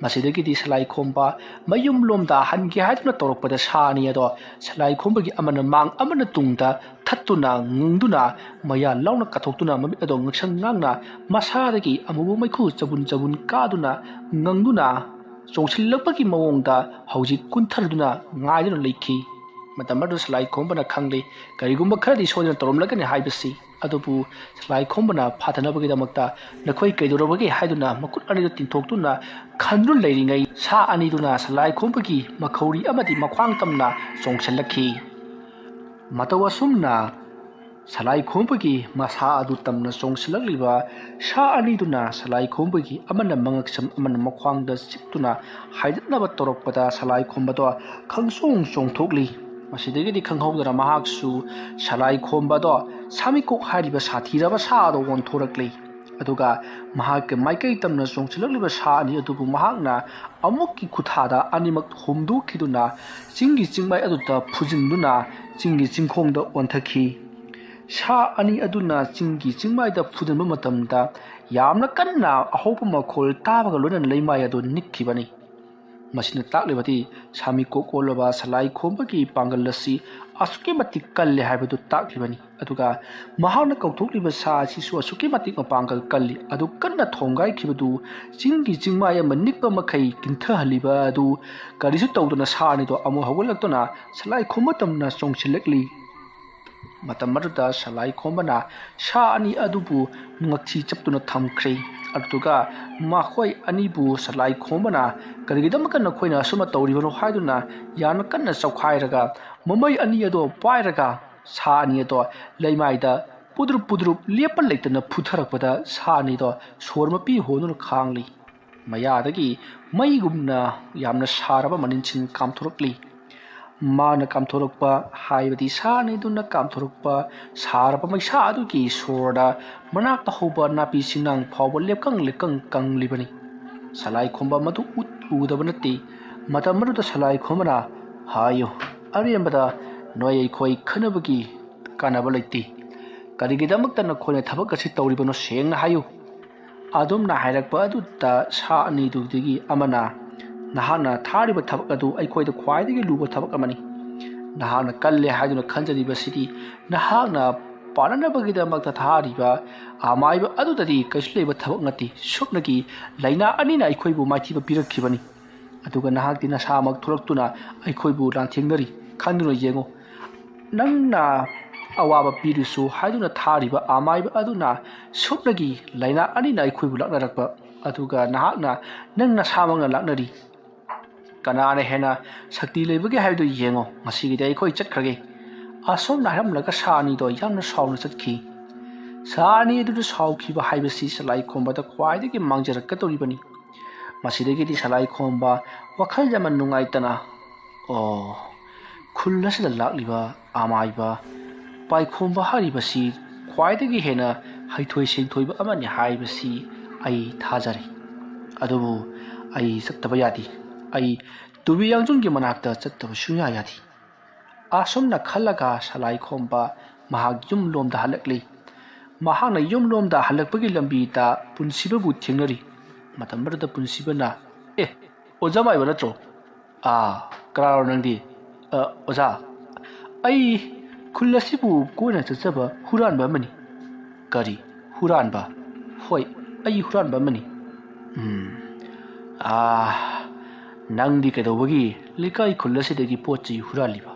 ꯃꯁꯤꯗꯒꯤꯗꯤ ꯁꯂꯥꯏ ꯈꯣꯝꯕ ꯃꯌꯨꯝꯂꯣꯝꯗ ꯍꯟꯒꯦ ꯍꯥꯏꯗꯨꯅ ꯇꯧꯔꯛꯄꯗ ꯁꯥ ꯑꯅꯤ ꯑꯗꯣ ꯁꯂꯥꯏ ꯈꯣꯝꯕꯒꯤ ꯑꯃꯅ ꯃꯥꯡ ꯑꯃꯅ ꯇꯨꯡꯗ ꯊꯠꯇꯨꯅ ꯉꯪꯗꯨꯅ ꯃꯌꯥ ꯂꯥꯎꯅ ꯀꯥꯊꯣꯛꯇꯨꯅ ꯃꯃꯤꯠ ꯑꯗꯣ ꯉꯛꯁꯪ ꯉꯥꯡꯅ ꯃꯁꯥꯗꯒꯤ ꯑꯃꯨꯕ ꯃꯩꯈꯨ ꯆꯕꯨꯟ ꯆꯕꯨꯟ ꯀꯥꯗꯨꯅ ꯉꯪꯗꯨꯅ ꯆꯣꯡꯁꯤꯜꯂꯛꯄꯒꯤ ꯃꯑꯣꯡꯗ ꯍꯧꯖꯤꯛ ꯀꯨꯟꯊꯗꯨꯅ ꯉꯥꯏꯗꯨꯅ ꯂꯩꯈꯤ꯫ ꯃꯇꯝ ꯑꯗꯨꯗ ꯁꯂꯥꯏ ꯈꯣꯝꯕꯅ ꯈꯪꯂꯤ, ꯀꯔꯤꯒꯨꯝꯕ ꯈꯔꯗꯤ ꯁꯣꯏꯗꯅ ꯇꯧꯔꯝꯂꯒꯅꯤ ꯍꯥꯏꯕꯁꯤ꯫ ꯑꯗꯨꯕꯨ ꯁꯂꯥꯏ ꯈꯣꯝꯕꯅ ꯐꯥꯊꯅꯕꯒꯤꯗꯃꯛꯇ ꯅꯈꯣꯏ ꯀꯩꯗꯧꯔꯕꯒꯦ ꯍꯥꯏꯗꯨꯅ ꯃꯈꯨꯠ ꯑꯅꯤꯗꯨ ꯇꯤꯡꯊꯣꯛꯇꯨꯅ ꯈꯟꯗꯨꯅ ꯂꯩꯔꯤꯉꯩ ꯁꯥ ꯑꯅꯤꯗꯨꯅ ꯁꯂꯥꯏ ꯈꯣꯝꯕꯒꯤ ꯃꯈꯧꯔꯤ ꯑꯃꯗꯤ ꯃꯈ꯭ꯋꯥꯡ ꯇꯝꯅ ꯆꯣꯡꯁꯤꯜꯂꯛꯈꯤ꯫ ꯃꯇꯧ ꯑꯁꯨꯝꯅ ꯁꯂꯥꯏ ꯈꯣꯝꯕꯒꯤ ꯃꯁꯥ ꯑꯗꯨ ꯇꯝꯅ ꯆꯣꯡꯁꯤꯜꯂꯛꯂꯤꯕ ꯁꯥ ꯑꯅꯤꯗꯨꯅ ꯁꯂꯥꯏ ꯈꯣꯝꯕꯒꯤ ꯑꯃꯅ ꯃꯉꯛꯁꯝ ꯑꯃꯅ ꯃꯈ꯭ꯋꯥꯡꯗ ꯆꯤꯛꯇꯨꯅ ꯍꯥꯏꯗꯠꯅꯕ ꯇꯧꯔꯛꯄꯗ, ꯁꯂꯥꯏ ꯈꯣꯝꯕꯗꯣ ꯈꯪꯆꯣꯡ ꯆꯣꯡꯊꯣꯛꯂꯤ꯫ ꯃꯁꯤꯗꯒꯤꯗꯤ ꯈꯪꯍꯧꯗꯅ ꯃꯍꯥꯛꯁꯨ ꯁꯂꯥꯏ ꯈꯣꯝꯕꯗꯣ ꯁꯥꯃꯤꯀꯣꯛ ꯍꯥꯏꯔꯤꯕ ꯁꯥꯊꯤꯔꯕ ꯁꯥ ꯑꯗꯨ ꯑꯣꯟꯊꯣꯔꯛꯂꯤ꯫ ꯑꯗꯨꯒ ꯃꯍꯥꯛꯀꯤ ꯃꯥꯏꯀꯩ ꯇꯝꯅ ꯆꯣꯡꯁꯤꯜꯂꯛꯂꯤꯕ ꯁꯥ ꯑꯅꯤ ꯑꯗꯨꯕꯨ ꯃꯍꯥꯛꯅ ꯑꯃꯨꯛꯀꯤ ꯈꯨꯊꯥꯗ ꯑꯅꯤꯃꯛ ꯍꯣꯝꯗꯣꯛꯈꯤꯗꯨꯅ ꯆꯤꯡꯒꯤ ꯆꯤꯡꯃꯥꯏ ꯑꯗꯨꯗ ꯐꯨꯖꯤꯟꯗꯨꯅ ꯆꯤꯡꯒꯤ ꯆꯤꯡꯈꯣꯡꯗ ꯑꯣꯟꯊꯈꯤ꯫ ꯁꯥ ꯑꯅꯤ ꯑꯗꯨꯅ ꯆꯤꯡꯒꯤ ꯆꯤꯡꯃꯥꯏꯗ ꯐꯨꯖꯤꯟꯕ ꯃꯇꯝꯗ ꯌꯥꯝꯅ ꯀꯟꯅ ꯑꯍꯧꯕ ꯃꯈꯣꯜ ꯇꯥꯕꯒ ꯂꯣꯏꯅꯅ ꯂꯩꯃꯥꯏ ꯑꯗꯨ ꯅꯤꯛꯈꯤꯕꯅꯤ꯫ ꯃꯁꯤꯅ ꯇꯥꯛꯂꯤꯕꯗꯤ ꯁꯥꯃꯤꯀꯣꯛ ꯑꯣꯜꯂꯕ ꯁꯂꯥꯏ ꯈꯣꯝꯕꯒꯤ ꯄꯥꯡꯒꯜ ꯑꯁꯤ ꯑꯁꯨꯛꯀꯤ ꯃꯇꯤꯛ ꯀꯜꯂꯤ ꯍꯥꯏꯕꯗꯨ ꯇꯥꯛꯂꯤꯕꯅꯤ꯫ ꯑꯗꯨꯒ ꯃꯍꯥꯛꯅ ꯀꯧꯊꯣꯛꯂꯤꯕ ꯁꯥ ꯑꯁꯤꯁꯨ ꯑꯁꯨꯛꯀꯤ ꯃꯇꯤꯛ ꯃꯄꯥꯡꯒꯜ ꯀꯜꯂꯤ꯫ ꯑꯗꯨ ꯀꯟꯅ ꯊꯣꯝꯒꯥꯏꯈꯤꯕꯗꯨ ꯆꯤꯡꯒꯤ ꯆꯤꯡꯃꯥꯏ ꯑꯃ ꯅꯤꯛꯄ ꯃꯈꯩ ꯀꯤꯟꯊꯍꯜꯂꯤꯕ ꯑꯗꯨ ꯀꯔꯤꯁꯨ ꯇꯧꯗꯅ ꯁꯥ ꯑꯅꯤꯗꯣ ꯑꯃꯨꯛ ꯍꯧꯒꯠꯂꯛꯇꯨꯅ ꯁꯂꯥꯏ ꯈꯣꯝꯕ ꯇꯝꯅ ꯆꯣꯡꯁꯤꯜꯂꯛꯂꯤ꯫ ꯃꯇꯝ ꯑꯗꯨꯗ ꯁꯂꯥꯏ ꯈꯣꯝꯕꯅ ꯁꯥ ꯑꯅꯤ ꯑꯗꯨꯕꯨ ꯉꯛꯊꯤ ꯆꯞꯇꯨꯅ ꯊꯝꯈ꯭ꯔꯦ꯫ ꯑꯗꯨꯒ ꯃꯈꯣꯏ ꯑꯅꯤꯕꯨ ꯁꯂꯥꯏ ꯈꯣꯝꯕꯅ ꯀꯔꯤꯒꯤꯗꯃꯛꯇ ꯅꯈꯣꯏꯅ ꯑꯁꯨꯝꯅ ꯇꯧꯔꯤꯕꯅꯣ ꯍꯥꯏꯗꯨꯅ ꯌꯥꯝꯅ ꯀꯟꯅ ꯆꯧꯈꯥꯏꯔꯒ ꯃꯃꯩ ꯑꯅꯤ ꯑꯗꯣ ꯄꯥꯏꯔꯒ ꯁꯥ ꯑꯅꯤ ꯑꯗꯣ ꯂꯩꯃꯥꯏꯗ ꯄꯨꯗ꯭ꯔꯨꯞ ꯄꯨꯗ꯭ꯔꯨꯞ ꯂꯦꯞꯄ ꯂꯩꯇꯅ ꯐꯨꯊꯔꯛꯄꯗ ꯁꯥ ꯑꯅꯤꯗꯣ ꯁꯣꯔ ꯃꯄꯤ ꯍꯣꯟꯗꯨꯅ ꯈꯥꯡꯂꯤ꯫ ꯃꯌꯥꯗꯒꯤ ꯃꯩꯒꯨꯝꯅ ꯌꯥꯝꯅ ꯁꯥꯔꯕ ꯃꯅꯤꯟꯁꯤꯡ ꯀꯥꯝꯊꯣꯔꯛꯂꯤ꯫ ꯃꯥꯅ ꯀꯥꯝꯊꯣꯔꯛꯄ ꯍꯥꯏꯕꯗꯤ ꯁꯥ ꯑꯅꯤꯗꯨꯅ ꯀꯥꯝꯊꯣꯔꯛꯄ ꯁꯥꯔꯕ ꯃꯩꯁꯥ ꯑꯗꯨꯒꯤ ꯁꯣꯔꯗ ꯃꯅꯥꯛꯇ ꯍꯧꯕ ꯅꯥꯄꯤ ꯁꯤꯡꯅꯥꯡ ꯐꯥꯎꯕ ꯂꯦꯞꯀꯪ ꯂꯦꯞꯀꯪ ꯀꯪꯂꯤꯕꯅꯤ꯫ ꯁꯂꯥꯏ ꯈꯣꯝꯕ ꯃꯗꯨ ꯎꯠ ꯎꯗꯕ ꯅꯠꯇꯦ꯫ ꯃꯇꯝ ꯑꯗꯨꯗ ꯁꯂꯥꯏ ꯈꯣꯝꯕꯅ, "ꯍꯥꯏꯌꯨ, ꯑꯔꯦꯝꯕꯗ ꯅꯣꯏ ꯑꯩꯈꯣꯏ ꯈꯟꯅꯕꯒꯤ ꯀꯥꯟꯅꯕ ꯂꯩꯇꯦ꯫ ꯀꯔꯤꯒꯤꯗꯃꯛꯇ ꯅꯈꯣꯏꯅ ꯊꯕꯛ ꯑꯁꯤ ꯇꯧꯔꯤꯕꯅꯣ, ꯁꯦꯡꯅ ꯍꯥꯏꯌꯨ"꯫ ꯑꯗꯨꯝꯅ ꯍꯥꯏꯔꯛꯄ ꯑꯗꯨꯗ ꯁꯥ ꯑꯅꯤꯗꯨꯗꯒꯤ ꯑꯃꯅ, "ꯅꯍꯥꯛꯅ ꯊꯥꯔꯤꯕ ꯊꯕꯛ ꯑꯗꯨ ꯑꯩꯈꯣꯏꯗ ꯈ꯭ꯋꯥꯏꯗꯒꯤ ꯂꯨꯕ ꯊꯕꯛ ꯑꯃꯅꯤ꯫ ꯅꯍꯥꯛꯅ ꯀꯜꯂꯦ ꯍꯥꯏꯗꯨꯅ ꯈꯟꯖꯔꯤꯕꯁꯤꯗꯤ ꯅꯍꯥꯛꯅ ꯄꯥꯟꯅꯅꯕꯒꯤꯗꯃꯛꯇ ꯊꯥꯔꯤꯕ ꯑꯃꯥꯏꯕ ꯑꯗꯨꯗꯗꯤ ꯀꯩꯁꯨ ꯂꯩꯕ ꯊꯕꯛ ꯅꯠꯇꯦ꯫ ꯁꯨꯞꯅꯒꯤ ꯂꯥꯏꯅꯥ ꯑꯅꯤꯅ ꯑꯩꯈꯣꯏꯕꯨ ꯃꯥꯏꯊꯤꯕ ꯄꯤꯔꯛꯈꯤꯕꯅꯤ꯫ ꯑꯗꯨꯒ ꯅꯍꯥꯛꯇꯤ ꯅꯁꯥꯃꯛ ꯊꯣꯛꯂꯛꯇꯨꯅ ꯑꯩꯈꯣꯏꯕꯨ ꯂꯥꯟꯊꯦꯡꯅꯔꯤ꯫ ꯈꯟꯗꯨꯅ ꯌꯦꯡꯉꯨ, ꯅꯪꯅ ꯑꯋꯥꯕ ꯄꯤꯔꯨꯁꯨ ꯍꯥꯏꯗꯨꯅ ꯊꯥꯔꯤꯕ ꯑꯃꯥꯏꯕ ꯑꯗꯨꯅ ꯁꯨꯞꯅꯒꯤ ꯂꯥꯏꯅꯥ ꯑꯅꯤꯅ ꯑꯩꯈꯣꯏꯕꯨ ꯂꯥꯛꯅꯔꯛꯄ, ꯑꯗꯨꯒ ꯅꯍꯥꯛꯅ ꯅꯪ ꯅꯁꯥꯃꯛꯅ ꯂꯥꯛꯅꯔꯤ꯫ ꯀꯅꯥꯅ ꯍꯦꯟꯅ ꯁꯛꯇꯤ ꯂꯩꯕꯒꯦ ꯍꯥꯏꯕꯗꯨ ꯌꯦꯡꯉꯣ꯫ ꯉꯁꯤꯒꯤꯗꯤ ꯑꯩꯈꯣꯏ ꯆꯠꯈ꯭ꯔꯒꯦ"꯫ ꯑꯁꯨꯝꯅ ꯍꯥꯏꯔꯝꯂꯒ ꯁꯥ ꯑꯅꯤꯗꯣ ꯌꯥꯝꯅ ꯁꯥꯎꯅ ꯆꯠꯈꯤ꯫ ꯁꯥ ꯑꯅꯤ ꯑꯗꯨꯗ ꯁꯥꯎꯈꯤꯕ ꯍꯥꯏꯕꯁꯤ ꯁꯂꯥꯏꯈꯣꯝꯕꯗ ꯈ꯭ꯋꯥꯏꯗꯒꯤ ꯃꯥꯡꯖꯔꯛꯀꯗꯧꯔꯤꯕꯅꯤ꯫ ꯃꯁꯤꯗꯒꯤꯗꯤ ꯁꯂꯥꯏꯈꯣꯝꯕ ꯋꯥꯈꯜ ꯌꯥꯝꯅ ꯅꯨꯡꯉꯥꯏꯇꯅ, "ꯑꯣ, ꯈꯨꯜ ꯑꯁꯤꯗ ꯂꯥꯛꯂꯤꯕ ꯑꯃꯥꯏꯕ ꯄꯥꯏꯈꯣꯝꯕ ꯍꯥꯏꯔꯤꯕꯁꯤ ꯈ꯭ꯋꯥꯏꯗꯒꯤ ꯍꯦꯟꯅ ꯍꯩꯊꯣꯏ ꯁꯤꯡꯊꯣꯏꯕ ꯑꯃꯅꯤ ꯍꯥꯏꯕꯁꯤ ꯑꯩ ꯊꯥꯖꯔꯦ꯫ ꯑꯗꯨꯕꯨ ꯑꯩ ꯆꯠꯇꯕ ꯌꯥꯗꯦ꯫ ꯑꯩ ꯇꯨꯕꯤ ꯌꯥꯡꯖꯨꯟꯒꯤ ꯃꯅꯥꯛꯇ ꯆꯠꯇꯕ ꯁꯨꯡꯌꯥ ꯌꯥꯗꯦ"꯫ ꯑꯁꯨꯝꯅ ꯈꯜꯂꯒ ꯁꯂꯥꯏꯈꯣꯝꯕ ꯃꯍꯥꯛ ꯌꯨꯝꯂꯣꯝꯗ ꯍꯜꯂꯛꯂꯤ꯫ ꯃꯍꯥꯛꯅ ꯌꯨꯝꯂꯣꯝꯗ ꯍꯜꯂꯛꯄꯒꯤ ꯂꯝꯕꯤꯗ ꯄꯨꯟꯁꯤꯕꯕꯨ ꯊꯦꯡꯅꯔꯤ꯫ ꯃꯇꯝ ꯑꯗꯨꯗ ꯄꯨꯟꯁꯤꯕꯅ, "ꯑꯦ, ꯑꯣꯖꯥ ꯃꯥꯏꯕ ꯅꯠꯇ꯭ꯔꯣ?" "ꯑꯥ, ꯀꯅꯥꯅꯣ ꯅꯪꯗꯤ?" "ꯑ, ꯑꯣꯖꯥ, ꯑꯩ ꯈꯨꯜ ꯑꯁꯤꯕꯨ ꯀꯣꯏꯅ ꯆꯠꯆꯕ ꯍꯨꯔꯥꯟꯕ ꯑꯃꯅꯤ"꯫ "ꯀꯔꯤ ꯍꯨꯔꯥꯟꯕ?" "ꯍꯣꯏ, ꯑꯩ ꯍꯨꯔꯥꯟꯕ ꯑꯃꯅꯤ"꯫ "ꯎꯝ, ꯑꯥ, ꯅꯪꯗꯤ ꯀꯩꯗꯧꯕꯒꯤ ꯂꯩꯀꯥꯏ ꯈꯨꯜ ꯑꯁꯤꯗꯒꯤ ꯄꯣꯠ ꯆꯩ ꯍꯨꯔꯥꯜꯂꯤꯕ?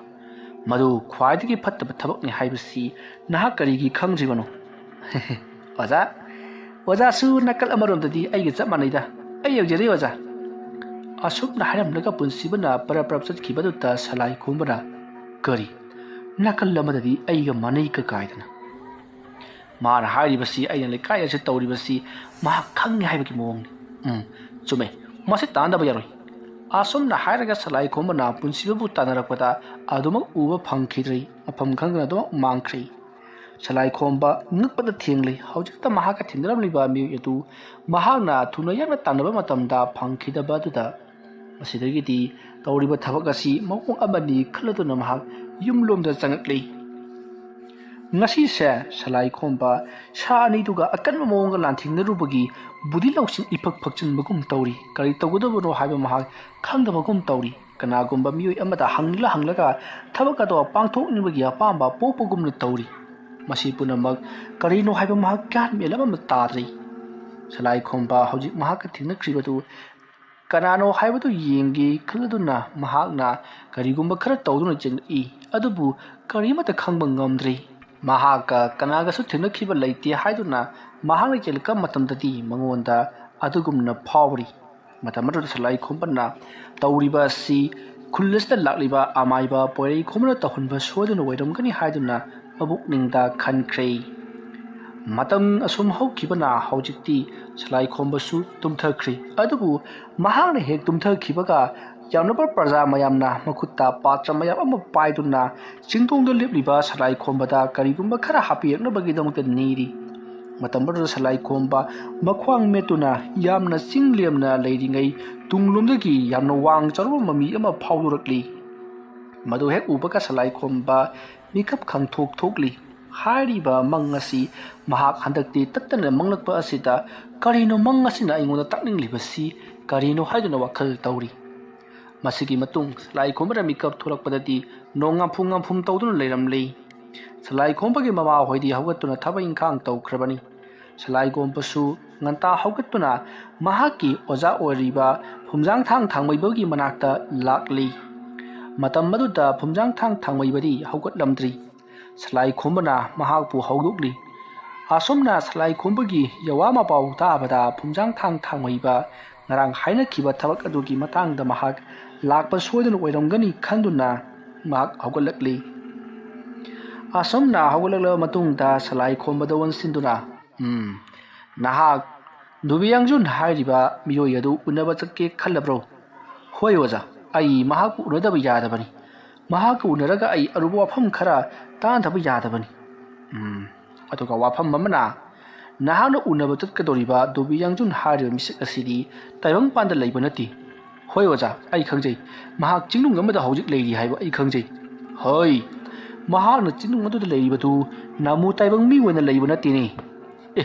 ꯃꯗꯨ ꯈ꯭ꯋꯥꯏꯗꯒꯤ ꯐꯠꯇꯕ ꯊꯕꯛꯅꯤ ꯍꯥꯏꯕꯁꯤ ꯅꯍꯥꯛ ꯀꯔꯤꯒꯤ ꯈꯪꯗ꯭ꯔꯤꯕꯅꯣ?" "ꯑꯣꯖꯥ, ꯑꯣꯖꯥꯁꯨ ꯅꯥꯀꯜ ꯑꯃꯔꯣꯝꯗꯗꯤ ꯑꯩꯒ ꯆꯞ ꯃꯥꯟꯅꯩꯗ꯫ ꯑꯩ ꯌꯧꯖꯔꯦ, ꯑꯣꯖꯥ"꯫ ꯑꯁꯨꯝꯅ ꯍꯥꯏꯔꯝꯂꯒ ꯄꯨꯟꯁꯤꯕꯅ ꯄꯔꯞ ꯄꯔꯞ ꯆꯠꯈꯤꯕꯗꯨꯗ ꯁꯂꯥꯏꯈꯣꯝꯕꯅ, "ꯀꯔꯤ? ꯅꯥꯀꯜ ꯑꯃꯗꯗꯤ ꯑꯩꯒ ꯃꯥꯟꯅꯩ ꯀ ꯀꯥꯏꯗꯅ? ꯃꯥꯅ ꯍꯥꯏꯔꯤꯕꯁꯤ ꯑꯩꯅ ꯂꯩꯀꯥꯏ ꯑꯁꯤꯗ ꯇꯧꯔꯤꯕꯁꯤ ꯃꯍꯥꯛ ꯈꯪꯉꯤ ꯍꯥꯏꯕꯒꯤ ꯃꯑꯣꯡꯅꯤ꯫ ꯎꯝ, ꯆꯨꯝꯃꯦ꯫ ꯃꯁꯤ ꯇꯥꯟꯅꯗꯕ ꯌꯥꯔꯣꯏ"꯫ ꯑꯁꯨꯝꯅ ꯍꯥꯏꯔꯒ ꯁꯂꯥꯏꯈꯣꯝꯕꯅ ꯄꯨꯟꯁꯤꯕꯕꯨ ꯇꯥꯟꯅꯔꯛꯄꯗ ꯑꯗꯨꯃꯛ ꯎꯕ ꯐꯪꯈꯤꯗ꯭ꯔꯦ꯫ ꯃꯐꯝ ꯈꯪꯗꯅ ꯑꯗꯨꯃꯛ ꯃꯥꯡꯈ꯭ꯔꯦ꯫ ꯁꯂꯥꯏꯈꯣꯝꯕ ꯉꯛꯄꯗ ꯊꯦꯡꯂꯤ꯫ ꯍꯧꯖꯤꯛꯇ ꯃꯍꯥꯛꯀ ꯊꯦꯡꯅꯔꯝꯂꯤꯕ ꯃꯤꯑꯣꯏ ꯑꯗꯨ ꯃꯍꯥꯛꯅ ꯊꯨꯅ ꯌꯥꯡꯅ ꯇꯥꯟꯅꯕ ꯃꯇꯝꯗ ꯐꯪꯈꯤꯗꯕ ꯑꯗꯨꯗ, ꯃꯁꯤꯗꯒꯤꯗꯤ ꯇꯧꯔꯤꯕ ꯊꯕꯛ ꯑꯁꯤ ꯃꯑꯣꯡ ꯑꯃꯅꯤ ꯈꯜꯂꯗꯨꯅ ꯃꯍꯥꯛ ꯌꯨꯝꯂꯣꯝꯗ ꯆꯪꯉꯛꯂꯤ꯫ ꯉꯁꯤꯁꯦ ꯁꯂꯥꯏꯈꯣꯝꯕ ꯁꯥ ꯑꯅꯤꯗꯨꯒ ꯑꯀꯟꯕ ꯃꯑꯣꯡꯗ ꯂꯥꯟꯊꯦꯡꯅꯔꯨꯕꯒꯤ ꯕꯨꯗꯤ ꯂꯧꯁꯤꯡ ꯏꯐꯛ ꯐꯛꯆꯤꯟꯕꯒꯨꯝ ꯇꯧꯔꯤ꯫ ꯀꯔꯤ ꯇꯧꯒꯗꯕꯅꯣ ꯍꯥꯏꯕ ꯃꯍꯥꯛ ꯈꯪꯗꯕꯒꯨꯝ ꯇꯧꯔꯤ꯫ ꯀꯅꯥꯒꯨꯝꯕ ꯃꯤꯑꯣꯏ ꯑꯃꯗ ꯍꯪꯂ ꯍꯪꯂꯒ ꯊꯕꯛ ꯑꯗꯣ ꯄꯥꯡꯊꯣꯛꯅꯤꯡꯕꯒꯤ ꯑꯄꯥꯝꯕ ꯄꯣꯛꯄꯒꯨꯝꯅ ꯇꯧꯔꯤ꯫ ꯃꯁꯤ ꯄꯨꯝꯅꯃꯛ ꯀꯔꯤꯅꯣ ꯍꯥꯏꯕ ꯃꯍꯥꯛ ꯒ꯭ꯌꯥꯟ ꯃꯦꯟ ꯑꯃ ꯇꯥꯗ꯭ꯔꯤ꯫ ꯁꯂꯥꯏꯈꯣꯝꯕ ꯍꯧꯖꯤꯛ ꯃꯍꯥꯛꯀ ꯊꯦꯡꯅꯈ꯭ꯔꯤꯕꯗꯨ ꯀꯅꯥꯅꯣ ꯍꯥꯏꯕꯗꯨ ꯌꯦꯡꯒꯦ ꯈꯜꯂꯗꯨꯅ ꯃꯍꯥꯛꯅ ꯀꯔꯤꯒꯨꯝꯕ ꯈꯔ ꯇꯧꯗꯨꯅ ꯆꯦꯟꯂꯛꯏ꯫ ꯑꯗꯨꯕꯨ ꯀꯔꯤꯃꯠꯇ ꯈꯪꯕ ꯉꯝꯗ꯭ꯔꯤ꯫ ꯃꯍꯥꯛꯀ ꯀꯅꯥꯒꯁꯨ ꯊꯦꯡꯅꯈꯤꯕ ꯂꯩꯇꯦ ꯍꯥꯏꯗꯨꯅ ꯃꯍꯥꯛꯅ ꯆꯦꯜꯂꯛꯄ ꯃꯇꯝꯗꯗꯤ ꯃꯉꯣꯟꯗ ꯑꯗꯨꯒꯨꯝꯅ ꯐꯥꯎꯔꯤ꯫ ꯃꯇꯝ ꯑꯗꯨꯗ ꯁꯂꯥꯏꯈꯣꯝꯕꯅ ꯇꯧꯔꯤꯕ ꯑꯁꯤ ꯈꯨꯜ ꯑꯁꯤꯗ ꯂꯥꯛꯂꯤꯕ ꯑꯃꯥꯏꯕ ꯄꯣꯏꯔꯩꯈꯣꯝꯕꯅ ꯇꯧꯍꯟꯕ ꯁꯣꯏꯗꯅ ꯑꯣꯏꯔꯝꯒꯅꯤ ꯍꯥꯏꯗꯨꯅ ꯃꯕꯨꯛꯅꯤꯡꯗ ꯈꯟꯈ꯭ꯔꯦ꯫ ꯃꯇꯝ ꯑꯁꯨꯝ ꯍꯧꯈꯤꯕꯅ ꯍꯧꯖꯤꯛꯇꯤ ꯁꯂꯥꯏꯈꯣꯝꯕꯁꯨ ꯇꯨꯝꯊꯈ꯭ꯔꯦ꯫ ꯑꯗꯨꯕꯨ ꯃꯍꯥꯛꯅ ꯍꯦꯛ ꯇꯨꯝꯊꯈꯤꯕꯒ ꯌꯥꯝꯂꯕ ꯄ꯭ꯔꯖꯥ ꯃꯌꯥꯝꯅ ꯃꯈꯨꯠꯇ ꯄꯥꯇ꯭ꯔ ꯃꯌꯥꯝ ꯑꯃ ꯄꯥꯏꯗꯨꯅ ꯆꯤꯡꯗꯣꯡꯗ ꯂꯦꯞꯂꯤꯕ ꯁꯂꯥꯏꯈꯣꯝꯕꯗ ꯀꯔꯤꯒꯨꯝꯕ ꯈꯔ ꯍꯥꯞꯄꯤꯔꯛꯅꯕꯒꯤꯗꯃꯛꯇ ꯅꯤꯔꯤ꯫ ꯃꯇꯝ ꯑꯗꯨꯗ ꯁꯂꯥꯏꯈꯣꯝꯕ ꯃꯈ꯭ꯋꯥꯡ ꯃꯦꯠꯇꯨꯅ ꯌꯥꯝꯅ ꯆꯤꯡ ꯂꯦꯝꯅ ꯂꯩꯔꯤꯉꯩ ꯇꯨꯡꯂꯣꯝꯗꯒꯤ ꯌꯥꯝꯅ ꯋꯥꯡ ꯆꯥꯎꯔꯕ ꯃꯃꯤ ꯑꯃ ꯐꯥꯎꯗꯣꯔꯛꯂꯤ꯫ ꯃꯗꯨ ꯍꯦꯛ ꯎꯕꯒ ꯁꯂꯥꯏꯈꯣꯝꯕ ꯃꯤꯀꯞ ꯈꯪꯊꯣꯛ ꯊꯣꯛꯂꯤ꯫ ꯍꯥꯏꯔꯤꯕ ꯃꯪ ꯑꯁꯤ ꯃꯍꯥꯛ ꯍꯟꯗꯛꯇꯤ ꯇꯠꯇꯅ ꯃꯪꯂꯛꯄ ꯑꯁꯤꯗ ꯀꯔꯤꯅꯣ ꯃꯪ ꯑꯁꯤꯅ ꯑꯩꯉꯣꯟꯗ ꯇꯥꯛꯅꯤꯡꯂꯤꯕꯁꯤ ꯀꯔꯤꯅꯣ ꯍꯥꯏꯗꯨꯅ ꯋꯥꯈꯜ ꯇꯧꯔꯤ꯫ ꯃꯁꯤꯒꯤ ꯃꯇꯨꯡ ꯁꯂꯥꯏꯈꯣꯝꯕꯅ ꯃꯤꯀꯞ ꯊꯣꯛꯂꯛꯄꯗꯗꯤ ꯅꯣꯡ ꯉꯥꯝꯐꯨ ꯉꯥꯝꯐꯨꯝ ꯇꯧꯗꯨꯅ ꯂꯩꯔꯝꯂꯤ꯫ ꯁꯂꯥꯏꯈꯣꯝꯕꯒꯤ ꯃꯃꯥꯍꯣꯏꯗꯤ ꯍꯧꯒꯠꯇꯨꯅ ꯊꯕꯛ ꯏꯪꯈꯥꯡ ꯇꯧꯈ꯭ꯔꯕꯅꯤ꯫ ꯁꯂꯥꯏꯈꯣꯝꯕꯁꯨ ꯉꯟꯇꯥ ꯍꯧꯒꯠꯇꯨꯅ ꯃꯍꯥꯛꯀꯤ ꯑꯣꯖꯥ ꯑꯣꯏꯔꯤꯕ ꯐꯨꯝꯖꯥꯡꯊꯥꯡ ꯊꯥꯡꯃꯩꯕꯒꯤ ꯃꯅꯥꯛꯇ ꯂꯥꯛꯂꯤ꯫ ꯃꯇꯝ ꯑꯗꯨꯗ ꯐꯨꯝꯖꯥꯡꯊꯥꯡ ꯊꯥꯡꯃꯩꯕꯗꯤ ꯍꯧꯒꯠꯂꯝꯗ꯭ꯔꯤ꯫ ꯁꯂꯥꯏꯈꯣꯝꯕꯅ ꯃꯍꯥꯛꯄꯨ ꯍꯧꯗꯣꯛꯂꯤ꯫ ꯑꯁꯨꯝꯅ ꯁꯂꯥꯏꯈꯣꯝꯕꯒꯤ ꯌꯋꯥ ꯃꯄꯥꯎ ꯇꯥꯕꯗ ꯐꯨꯝꯖꯥꯡꯊꯥꯡ ꯊꯥꯡꯃꯩꯕ ꯉꯔꯥꯡ ꯍꯥꯏꯅꯈꯤꯕ ꯊꯕꯛ ꯑꯗꯨꯒꯤ ꯃꯇꯥꯡꯗ ꯃꯍꯥꯛ ꯂꯥꯛꯄ ꯁꯣꯏꯗꯅ ꯑꯣꯏꯔꯝꯒꯅꯤ ꯈꯟꯗꯨꯅ ꯃꯍꯥꯛ ꯍꯧꯒꯠꯂꯛꯂꯤ꯫ ꯑꯁꯨꯝꯅ ꯍꯧꯒꯠꯂꯛꯂꯕ ꯃꯇꯨꯡꯗ ꯁꯂꯥꯏꯈꯣꯝꯕꯗ ꯑꯣꯟꯁꯤꯟꯗꯨꯅ, "ꯎꯝ, ꯅꯍꯥꯛ ꯗꯣꯕꯤ ꯌꯥꯡꯖꯨꯟ ꯍꯥꯏꯔꯤꯕ ꯃꯤꯑꯣꯏ ꯑꯗꯨ ꯎꯅꯕ ꯆꯠꯀꯦ ꯈꯜꯂꯕ꯭ꯔꯣ?" "ꯍꯣꯏ ꯑꯣꯖꯥ, ꯑꯩ ꯃꯍꯥꯛꯄꯨ ꯎꯅꯗꯕ ꯌꯥꯗꯕꯅꯤ꯫ ꯃꯍꯥꯛꯀ ꯎꯅꯔꯒ ꯑꯩ ꯑꯔꯨꯕ ꯋꯥꯐꯝ ꯈꯔ ꯇꯥꯟꯅꯗꯕ ꯌꯥꯗꯕꯅꯤ꯫ ꯎꯝ, ꯑꯗꯨꯒ ꯋꯥꯐꯝ ꯑꯃꯅ, ꯅꯍꯥꯛꯅ ꯎꯅꯕ ꯆꯠꯀꯗꯧꯔꯤꯕ ꯗꯣꯕꯤ ꯌꯥꯡꯖꯨꯟ ꯍꯥꯏꯔꯤꯕ ꯃꯤꯁꯛ ꯑꯁꯤꯗꯤ ꯇꯥꯏꯕꯪꯄꯥꯟꯗ ꯂꯩꯕ ꯅꯠꯇꯦ꯫" "ꯍꯣꯏ ꯑꯣꯖꯥ, ꯑꯩ ꯈꯪꯖꯩ꯫ ꯃꯍꯥꯛ ꯆꯤꯡꯅꯨꯡ ꯑꯃꯗ ꯍꯧꯖꯤꯛ ꯂꯩꯔꯤ ꯍꯥꯏꯕ ꯑꯩ ꯈꯪꯖꯩ꯫" "ꯍꯣꯏ, ꯃꯍꯥꯛꯅ ꯆꯤꯡꯅꯨꯡ ꯑꯗꯨꯗ ꯂꯩꯔꯤꯕꯗꯨ ꯅꯥꯃꯨ ꯇꯥꯏꯕꯪ ꯃꯤ ꯑꯣꯏꯅ ꯂꯩꯕ ꯅꯠꯇꯦꯅꯦ꯫" "ꯑꯦ,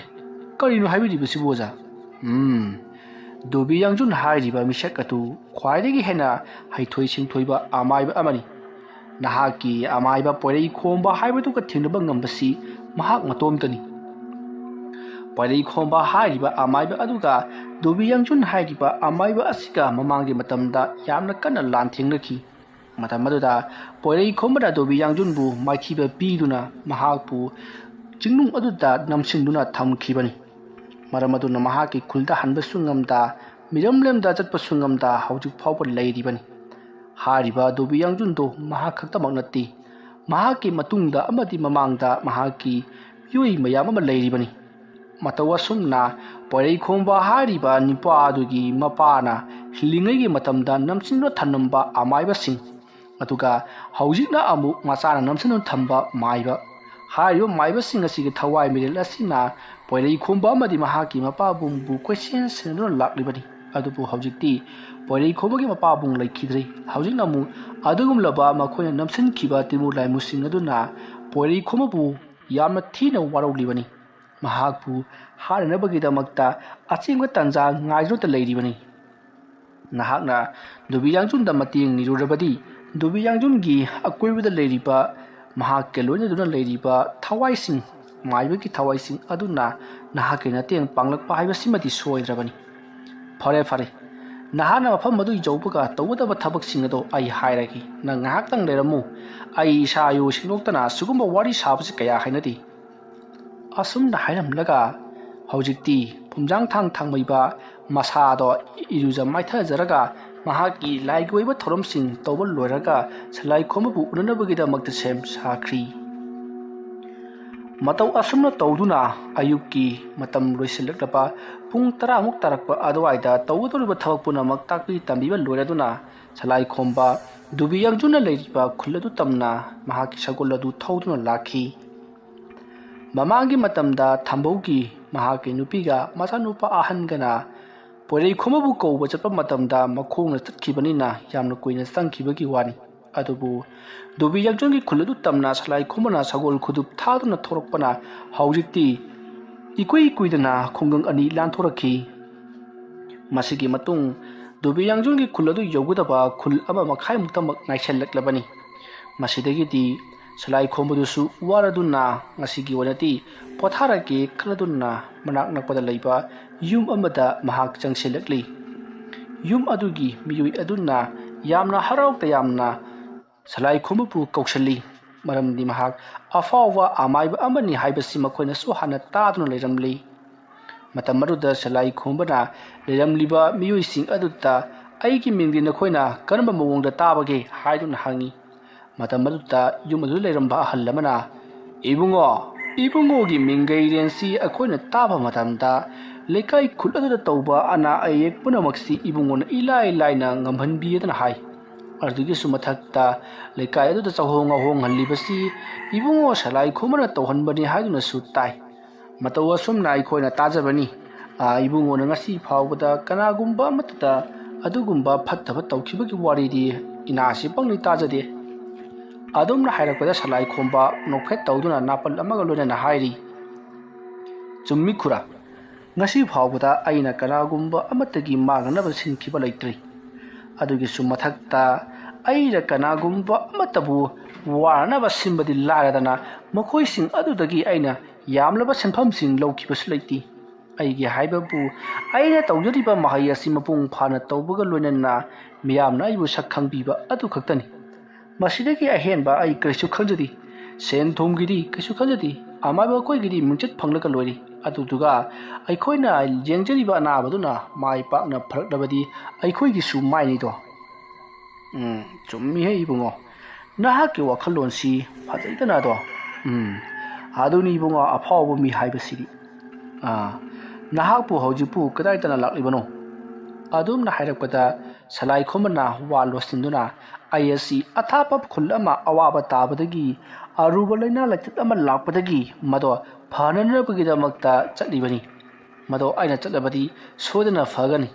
ꯀꯔꯤꯅꯣ ꯍꯥꯏꯕꯤꯔꯤꯕꯁꯤꯕꯨ ꯑꯣꯖꯥ?" "ꯎꯝ, ꯗꯣꯕꯤ ꯌꯥꯡꯖꯨꯟ ꯍꯥꯏꯔꯤꯕ ꯃꯤꯁꯛ ꯑꯗꯨ ꯈ꯭ꯋꯥꯏꯗꯒꯤ ꯍꯦꯟꯅ ꯍꯩꯊꯣꯏ ꯁꯤꯡꯊꯣꯏꯕ ꯑꯃꯥꯏꯕ ꯑꯃꯅꯤ꯫ ꯅꯍꯥꯛꯀꯤ ꯑꯃꯥꯏꯕ ꯄꯣꯏꯔꯩ ꯈꯣꯝꯕ ꯍꯥꯏꯕꯗꯨꯒ ꯊꯦꯡꯅꯕ ꯉꯝꯕꯁꯤ ꯃꯍꯥꯛ ꯃꯇꯣꯝꯇꯅꯤ꯫" ꯄꯣꯏꯔꯩ ꯈꯣꯝꯕ ꯍꯥꯏꯔꯤꯕ ꯑꯃꯥꯏꯕ ꯑꯗꯨꯒ ꯗꯣꯕꯤ ꯌꯥꯡꯖꯨꯟ ꯍꯥꯏꯔꯤꯕ ꯑꯃꯥꯏꯕ ꯑꯁꯤꯒ ꯃꯃꯥꯡꯒꯤ ꯃꯇꯝꯗ ꯌꯥꯝꯅ ꯀꯟꯅ ꯂꯥꯟ ꯊꯦꯡꯅꯈꯤ꯫ ꯃꯇꯝ ꯑꯗꯨꯗ ꯄꯣꯏꯔꯩ ꯈꯣꯝꯕꯅ ꯗꯣꯕꯤ ꯌꯥꯡꯖꯨꯟꯕꯨ ꯃꯥꯏꯊꯤꯕ ꯄꯤꯗꯨꯅ ꯃꯍꯥꯛꯄꯨ ꯆꯤꯡꯅꯨꯡ ꯑꯗꯨꯗ ꯅꯝꯁꯤꯟꯗꯨꯅ ꯊꯝꯈꯤꯕꯅꯤ꯫ ꯃꯔꯝ ꯑꯗꯨꯅ ꯃꯍꯥꯛꯀꯤ ꯈꯨꯜꯗ ꯍꯟꯕꯁꯨ ꯉꯝꯗ, ꯃꯤꯔꯝ ꯂꯝꯗ ꯆꯠꯄꯁꯨ ꯉꯝꯗ ꯍꯧꯖꯤꯛ ꯐꯥꯎꯕ ꯂꯩꯔꯤꯕꯅꯤ꯫ ꯍꯥꯏꯔꯤꯕ ꯗꯣꯕꯤ ꯌꯥꯡꯖꯨꯟꯗꯣ ꯃꯍꯥꯛ ꯈꯛꯇꯃꯛ ꯅꯠꯇꯦ, ꯃꯍꯥꯛꯀꯤ ꯃꯇꯨꯡꯗ ꯑꯃꯗꯤ ꯃꯃꯥꯡꯗ ꯃꯍꯥꯛꯀꯤ ꯃꯤꯑꯣꯏ ꯃꯌꯥꯝ ꯑꯃ ꯂꯩꯔꯤꯕꯅꯤ꯫ ꯃꯇꯧ ꯑꯁꯨꯝꯅ ꯄꯣꯏꯔꯩꯈꯣꯝꯕ ꯍꯥꯏꯔꯤꯕ ꯅꯨꯄꯥ ꯑꯗꯨꯒꯤ ꯃꯄꯥꯅ ꯍꯤꯡꯂꯤꯉꯩꯒꯤ ꯃꯇꯝꯗ ꯅꯝꯁꯤꯟꯗꯨꯅ ꯊꯝꯂꯝꯕ ꯑꯃꯥꯏꯕꯁꯤꯡ, ꯑꯗꯨꯒ ꯍꯧꯖꯤꯛꯅ ꯑꯃꯨꯛ ꯃꯆꯥꯅ ꯅꯝꯁꯤꯟꯗꯨꯅ ꯊꯝꯕ ꯃꯥꯏꯕ ꯍꯥꯏꯔꯤꯕ ꯃꯥꯏꯕꯁꯤꯡ ꯑꯁꯤꯒꯤ ꯊꯋꯥꯏ ꯃꯤꯔꯦꯜ ꯑꯁꯤꯅ ꯄꯣꯏꯔꯩꯈꯣꯝꯕ ꯑꯃꯗꯤ ꯃꯍꯥꯛꯀꯤ ꯃꯄꯥꯕꯨꯡꯕꯨ ꯀꯣꯏꯁꯦꯟ ꯁꯦꯟꯅꯗꯨꯅ ꯂꯥꯛꯂꯤꯕꯅꯤ꯫ ꯑꯗꯨꯕꯨ ꯍꯧꯖꯤꯛꯇꯤ ꯄꯣꯏꯔꯩꯈꯣꯝꯕꯒꯤ ꯃꯄꯥꯕꯨꯡ ꯂꯩꯈꯤꯗ꯭ꯔꯦ꯫ ꯍꯧꯖꯤꯛꯅ ꯑꯃꯨꯛ ꯑꯗꯨꯒꯨꯝꯂꯕ ꯃꯈꯣꯏꯅ ꯅꯝꯁꯤꯟꯈꯤꯕ ꯇꯤꯃꯨ ꯂꯥꯏꯃꯨꯁꯤꯡ ꯑꯗꯨꯅ ꯄꯣꯏꯔꯩꯈꯣꯝꯕꯕꯨ ꯌꯥꯝꯅ ꯊꯤꯅ ꯋꯥꯔꯧꯂꯤꯕꯅꯤ꯫ ꯃꯍꯥꯛꯄꯨ ꯍꯥꯠꯅꯅꯕꯒꯤꯗꯃꯛꯇ ꯑꯆꯦꯡꯕ ꯇꯥꯟꯖꯥ ꯉꯥꯏꯗꯨꯅꯇ ꯂꯩꯔꯤꯕꯅꯤ꯫ ꯅꯍꯥꯛꯅ ꯗꯣꯕꯤ ꯌꯥꯡꯖꯨꯟꯗ ꯃꯇꯦꯡ ꯅꯤꯔꯨꯔꯕꯗꯤ, ꯗꯣꯕꯤ ꯌꯥꯡꯖꯨꯟꯒꯤ ꯑꯀꯣꯏꯕꯗ ꯂꯩꯔꯤꯕ, ꯃꯍꯥꯛꯀ ꯂꯣꯏꯅꯗꯨꯅ ꯂꯩꯔꯤꯕ ꯊꯋꯥꯏꯁꯤꯡ, ꯃꯥꯏꯕꯒꯤ ꯊꯋꯥꯏꯁꯤꯡ ꯑꯗꯨꯅ ꯅꯍꯥꯛꯀꯤ ꯃꯇꯦꯡ ꯄꯥꯡꯂꯛꯄ ꯍꯥꯏꯕꯁꯤꯃꯗꯤ ꯁꯣꯏꯗ꯭ꯔꯕꯅꯤ꯫ ꯐꯔꯦ, ꯐꯔꯦ, ꯅꯍꯥꯛꯅ ꯃꯐꯝ ꯑꯗꯨ ꯌꯧꯕꯒ ꯇꯧꯒꯗꯕ ꯊꯕꯛꯁꯤꯡ ꯑꯗꯨ ꯑꯩ ꯍꯥꯏꯔꯒꯦ꯫ ꯅꯪ ꯉꯥꯏꯍꯥꯛꯇꯪ ꯂꯩꯔꯝꯃꯨ꯫ ꯑꯩ ꯏꯁꯥ ꯏꯌꯨ ꯁꯦꯡꯗꯣꯛꯇꯅ ꯁꯤꯒꯨꯝꯕ ꯋꯥꯔꯤ ꯁꯥꯕꯁꯤ ꯀꯌꯥ ꯍꯩꯅꯗꯦ꯫ ꯑꯁꯨꯝꯅ ꯍꯥꯏꯔꯝꯂꯒ ꯍꯧꯖꯤꯛꯇꯤ ꯐꯨꯝꯖꯥꯡ ꯊꯥꯡ ꯊꯥꯡꯃꯩꯕ ꯃꯁꯥꯗꯣ ꯏꯔꯨꯖ ꯃꯥꯏꯊꯖꯔꯒ ꯃꯍꯥꯛꯀꯤ ꯂꯥꯏꯒꯤ ꯑꯣꯏꯕ ꯊꯧꯔꯝꯁꯤꯡ ꯇꯧꯕ ꯂꯣꯏꯔꯒ ꯁꯂꯥꯏꯈꯣꯝꯕꯕꯨ ꯎꯅꯅꯕꯒꯤꯗꯃꯛꯇ ꯁꯦꯝ ꯁꯥꯈ꯭ꯔꯤ꯫ ꯃꯇꯧ ꯑꯁꯨꯝꯅ ꯇꯧꯗꯨꯅ ꯑꯌꯨꯛꯀꯤ ꯃꯇꯝ ꯂꯣꯏꯁꯤꯜꯂꯛꯂꯕ ꯄꯨꯡ ꯇꯔꯥꯃꯨꯛ ꯇꯥꯔꯛꯄ ꯑꯗꯨꯋꯥꯏꯗ ꯇꯧꯒꯗꯧꯔꯤꯕ ꯊꯕꯛ ꯄꯨꯝꯅꯃꯛ ꯇꯥꯛꯄꯤ ꯇꯝꯕꯤꯕ ꯂꯣꯏꯔꯗꯨꯅ ꯁꯂꯥꯏꯈꯣꯝꯕ ꯗꯨꯕꯤ ꯌꯥꯡꯖꯨꯅ ꯂꯩꯔꯤꯕ ꯈꯨꯜ ꯑꯗꯨ ꯇꯝꯅ ꯃꯍꯥꯛꯀꯤ ꯁꯒꯣꯜ ꯑꯗꯨ ꯊꯧꯗꯨꯅ ꯂꯥꯛꯈꯤ꯫ ꯃꯃꯥꯡꯒꯤ ꯃꯇꯝꯗ ꯊꯝꯕꯧꯒꯤ ꯃꯍꯥꯛꯀꯤ ꯅꯨꯄꯤꯒ ꯃꯆꯥꯅꯨꯄꯥ ꯑꯍꯟꯒꯅ ꯄꯣꯏꯔꯩꯈꯣꯝꯕꯕꯨ ꯀꯧꯕ ꯆꯠꯄ ꯃꯇꯝꯗ ꯃꯈꯣꯡꯅ ꯆꯠꯈꯤꯕꯅꯤꯅ ꯌꯥꯝꯅ ꯀꯨꯏꯅ ꯆꯪꯈꯤꯕꯒꯤ ꯋꯥꯅꯤ꯫ ꯑꯗꯨꯕꯨ ꯗꯨꯕꯤ ꯌꯥꯡꯖꯨꯟꯒꯤ ꯈꯨꯜ ꯑꯗꯨ ꯇꯝꯅ ꯁꯂꯥꯏꯈꯣꯝꯕꯅ ꯁꯒꯣꯜ ꯈꯨꯗꯨꯞ ꯊꯥꯗꯨꯅ ꯊꯣꯔꯛꯄꯅ ꯍꯧꯖꯤꯛꯇꯤ ꯏꯀꯨꯏ ꯀꯨꯏꯗꯅ ꯈꯨꯡꯒꯪ ꯑꯅꯤ ꯂꯥꯟꯊꯣꯔꯛꯈꯤ꯫ ꯃꯁꯤꯒꯤ ꯃꯇꯨꯡ ꯗꯨꯕꯤ ꯌꯥꯡꯖꯨꯟꯒꯤ ꯈꯨꯜ ꯑꯗꯨ ꯌꯧꯒꯗꯕ ꯈꯨꯜ ꯑꯃ ꯃꯈꯥꯏꯃꯨꯛꯇꯃꯛ ꯉꯥꯏꯁꯜꯂꯛꯂꯕꯅꯤ꯫ ꯃꯁꯤꯗꯒꯤꯗꯤ ꯁꯂꯥꯏꯈꯣꯝꯕꯗꯨꯁꯨ ꯋꯥꯔꯗꯨꯅ ꯉꯁꯤꯒꯤ ꯑꯣꯏꯅꯗꯤ ꯄꯣꯊꯥꯔꯒꯦ ꯈꯜꯂꯗꯨꯅ ꯃꯅꯥꯛ ꯅꯛꯄꯗ ꯂꯩꯕ ꯌꯨꯝ ꯑꯃꯗ ꯃꯍꯥꯛ ꯆꯪꯁꯤꯜꯂꯛꯂꯤ꯫ ꯌꯨꯝ ꯑꯗꯨꯒꯤ ꯃꯤꯑꯣꯏ ꯑꯗꯨꯅ ꯌꯥꯝꯅ ꯍꯔꯥꯎ ꯇꯌꯥꯝꯅ ꯁꯂꯥꯏꯈꯣꯝꯕꯕꯨ ꯀꯧꯁꯤꯜꯂꯤ, ꯃꯔꯝꯗꯤ ꯃꯍꯥꯛ ꯑꯐꯥꯎꯕ ꯑꯃꯥꯏꯕ ꯑꯃꯅꯤ ꯍꯥꯏꯕꯁꯤ ꯃꯈꯣꯏꯅꯁꯨ ꯍꯥꯟꯅ ꯇꯥꯗꯨꯅ ꯂꯩꯔꯝꯂꯤ꯫ ꯃꯇꯝ ꯑꯗꯨꯗ ꯁꯂꯥꯏꯈꯣꯝꯕꯅ ꯂꯩꯔꯝꯂꯤꯕ ꯃꯤꯑꯣꯏꯁꯤꯡ ꯑꯗꯨꯗ "ꯑꯩꯒꯤ ꯃꯤꯡꯗꯤ ꯅꯈꯣꯏꯅ ꯀꯔꯝꯕ ꯃꯑꯣꯡꯗ ꯇꯥꯕꯒꯦ?" ꯍꯥꯏꯗꯨꯅ ꯍꯪꯉꯤ꯫ ꯃꯇꯝ ꯑꯗꯨꯗ ꯌꯨꯝ ꯑꯗꯨꯗ ꯂꯩꯔꯝꯕ ꯑꯍꯜ ꯑꯃꯅ, "ꯏꯕꯨꯡꯉꯣ, ꯏꯕꯨꯡꯉꯣꯒꯤ ꯃꯤꯡꯒꯩꯔꯦꯟꯁꯤ ꯑꯩꯈꯣꯏꯅ ꯇꯥꯕ ꯃꯇꯝꯗ ꯂꯩꯀꯥꯏ ꯈꯨꯜ ꯑꯗꯨꯗ ꯇꯧꯕ ꯑꯅꯥ ꯑꯌꯦꯛ ꯄꯨꯝꯅꯃꯛꯁꯤ ꯏꯕꯨꯡꯉꯣꯅ ꯏꯂꯥꯏ ꯂꯥꯏꯅ ꯉꯝꯍꯟꯕꯤꯗꯅ" ꯍꯥꯏ꯫ ꯑꯗꯨꯒꯤꯁꯨ ꯃꯊꯛꯇ ꯂꯩꯀꯥꯏ ꯑꯗꯨꯗ ꯆꯥꯎꯍꯣꯡ ꯉꯥꯍꯣꯡꯍꯜꯂꯤꯕꯁꯤ ꯏꯕꯨꯡꯉꯣ ꯁꯂꯥꯏ ꯈꯨꯃꯔꯅ ꯇꯧꯍꯟꯕꯅꯤ ꯍꯥꯏꯗꯨꯅꯁꯨ ꯇꯥꯏ꯫ ꯃꯇꯧ ꯑꯁꯨꯝꯅ ꯑꯩꯈꯣꯏꯅ ꯇꯥꯖꯕꯅꯤ꯫ ꯑꯥ, ꯏꯕꯨꯡꯉꯣꯅ ꯉꯁꯤ ꯐꯥꯎꯕꯗ ꯀꯅꯥꯒꯨꯝꯕ ꯑꯃꯠꯇꯗ ꯑꯗꯨꯒꯨꯝꯕ ꯐꯠꯇꯕ ꯇꯧꯈꯤꯕꯒꯤ ꯋꯥꯔꯤꯗꯤ ꯏꯅꯥꯁꯤ ꯄꯪꯂꯤ ꯇꯥꯖꯗꯦ꯫ ꯑꯗꯨꯝꯅ ꯍꯥꯏꯔꯛꯄꯗ ꯁꯂꯥꯏ ꯈꯣꯝꯕ ꯅꯣꯛꯐꯦꯠ ꯇꯧꯗꯨꯅ ꯅꯥꯄꯜ ꯑꯃꯒ ꯂꯣꯏꯅꯅ ꯍꯥꯏꯔꯤ, "ꯆꯨꯝꯃꯤ ꯈꯨꯔꯥ, ꯉꯁꯤ ꯐꯥꯎꯕꯗ ꯑꯩꯅ ꯀꯅꯥꯒꯨꯝꯕ ꯑꯃꯠꯇꯒꯤ ꯃꯥꯡꯅꯅꯕ ꯁꯤꯟꯈꯤꯕ ꯂꯩꯇ꯭ꯔꯤ꯫ ꯑꯗꯨꯒꯤꯁꯨ ꯃꯊꯛꯇ ꯑꯩꯅ ꯀꯅꯥꯒꯨꯝꯕ ꯑꯃꯠꯇꯕꯨ ꯋꯥꯅꯅꯕ ꯁꯤꯟꯕꯗꯤ ꯂꯥꯏꯔꯗꯅ ꯃꯈꯣꯏꯁꯤꯡ ꯑꯗꯨꯗꯒꯤ ꯑꯩꯅ ꯌꯥꯝꯂꯕ ꯁꯦꯟꯐꯝꯁꯤꯡ ꯂꯧꯈꯤꯕꯁꯨ ꯂꯩꯇꯦ꯫ ꯑꯩꯒꯤ ꯍꯥꯏꯕꯕꯨ ꯑꯩꯅ ꯇꯧꯖꯔꯤꯕ ꯃꯍꯩ ꯑꯁꯤ ꯃꯄꯨꯡ ꯐꯥꯅ ꯇꯧꯕꯒ ꯂꯣꯏꯅꯅ ꯃꯤꯌꯥꯝꯅ ꯑꯩꯕꯨ ꯁꯛ ꯈꯪꯕꯤꯕ ꯑꯗꯨ ꯈꯛꯇꯅꯤ꯫ ꯃꯁꯤꯗꯒꯤ ꯑꯍꯦꯟꯕ ꯑꯩ ꯀꯔꯤꯁꯨ ꯈꯟꯖꯗꯦ꯫ ꯁꯦꯟ ꯊꯨꯝꯒꯤꯗꯤ ꯀꯩꯁꯨ ꯈꯟꯖꯗꯦ꯫ ꯑꯃꯥꯏꯕ ꯑꯩꯈꯣꯏꯒꯤꯗꯤ ꯃꯤꯡꯆꯠ ꯐꯪꯂꯒ ꯂꯣꯏꯔꯦ꯫ ꯑꯗꯨꯗꯨꯒ ꯑꯩꯈꯣꯏꯅ ꯌꯦꯡꯖꯔꯤꯕ ꯑꯅꯥꯕꯗꯨꯅ ꯃꯥꯏ ꯄꯥꯛꯅ ꯐꯔꯛꯂꯕꯗꯤ ꯑꯩꯈꯣꯏꯒꯤꯁꯨ ꯃꯥꯏꯅꯤꯗꯣ꯫" "ꯎꯝ, ꯆꯨꯝꯃꯤꯍꯦ ꯏꯕꯨꯡꯉꯣ꯫ ꯅꯍꯥꯛꯀꯤ ꯋꯥꯈꯜꯂꯣꯟꯁꯤ ꯐꯖꯩꯗꯅ ꯑꯗꯣ꯫ ꯎꯝ, ꯑꯗꯨꯅꯤ ꯏꯕꯨꯡꯉꯣ, ꯑꯐꯥꯎꯕ ꯃꯤ ꯍꯥꯏꯕꯁꯤꯗꯤ꯫ ꯑꯥ, ꯅꯍꯥꯛꯄꯨ ꯍꯧꯖꯤꯛꯄꯨ ꯀꯗꯥꯏꯗꯅ ꯂꯥꯛꯂꯤꯕꯅꯣ?" ꯑꯗꯨꯝꯅ ꯍꯥꯏꯔꯛꯄꯗ ꯁꯂꯥꯏ ꯈꯨꯃꯔꯅ ꯋꯥ ꯂꯣꯠꯁꯤꯟꯗꯨꯅ, "ꯑꯩ ꯑꯁꯤ ꯑꯊꯥꯞꯄ ꯈꯨꯜ ꯑꯃ ꯑꯋꯥꯕ ꯇꯥꯕꯗꯒꯤ ꯑꯔꯨꯕ ꯂꯥꯏꯅꯥ ꯂꯥꯏꯆꯠ ꯑꯃ ꯂꯥꯛꯄꯗꯒꯤ ꯃꯗꯣ ꯐꯅꯅꯕꯒꯤꯗꯃꯛꯇ ꯆꯠꯂꯤꯕꯅꯤ꯫ ꯃꯗꯣ ꯑꯩꯅ ꯆꯠꯂꯕꯗꯤ ꯁꯣꯏꯗꯅ ꯐꯒꯅꯤ꯫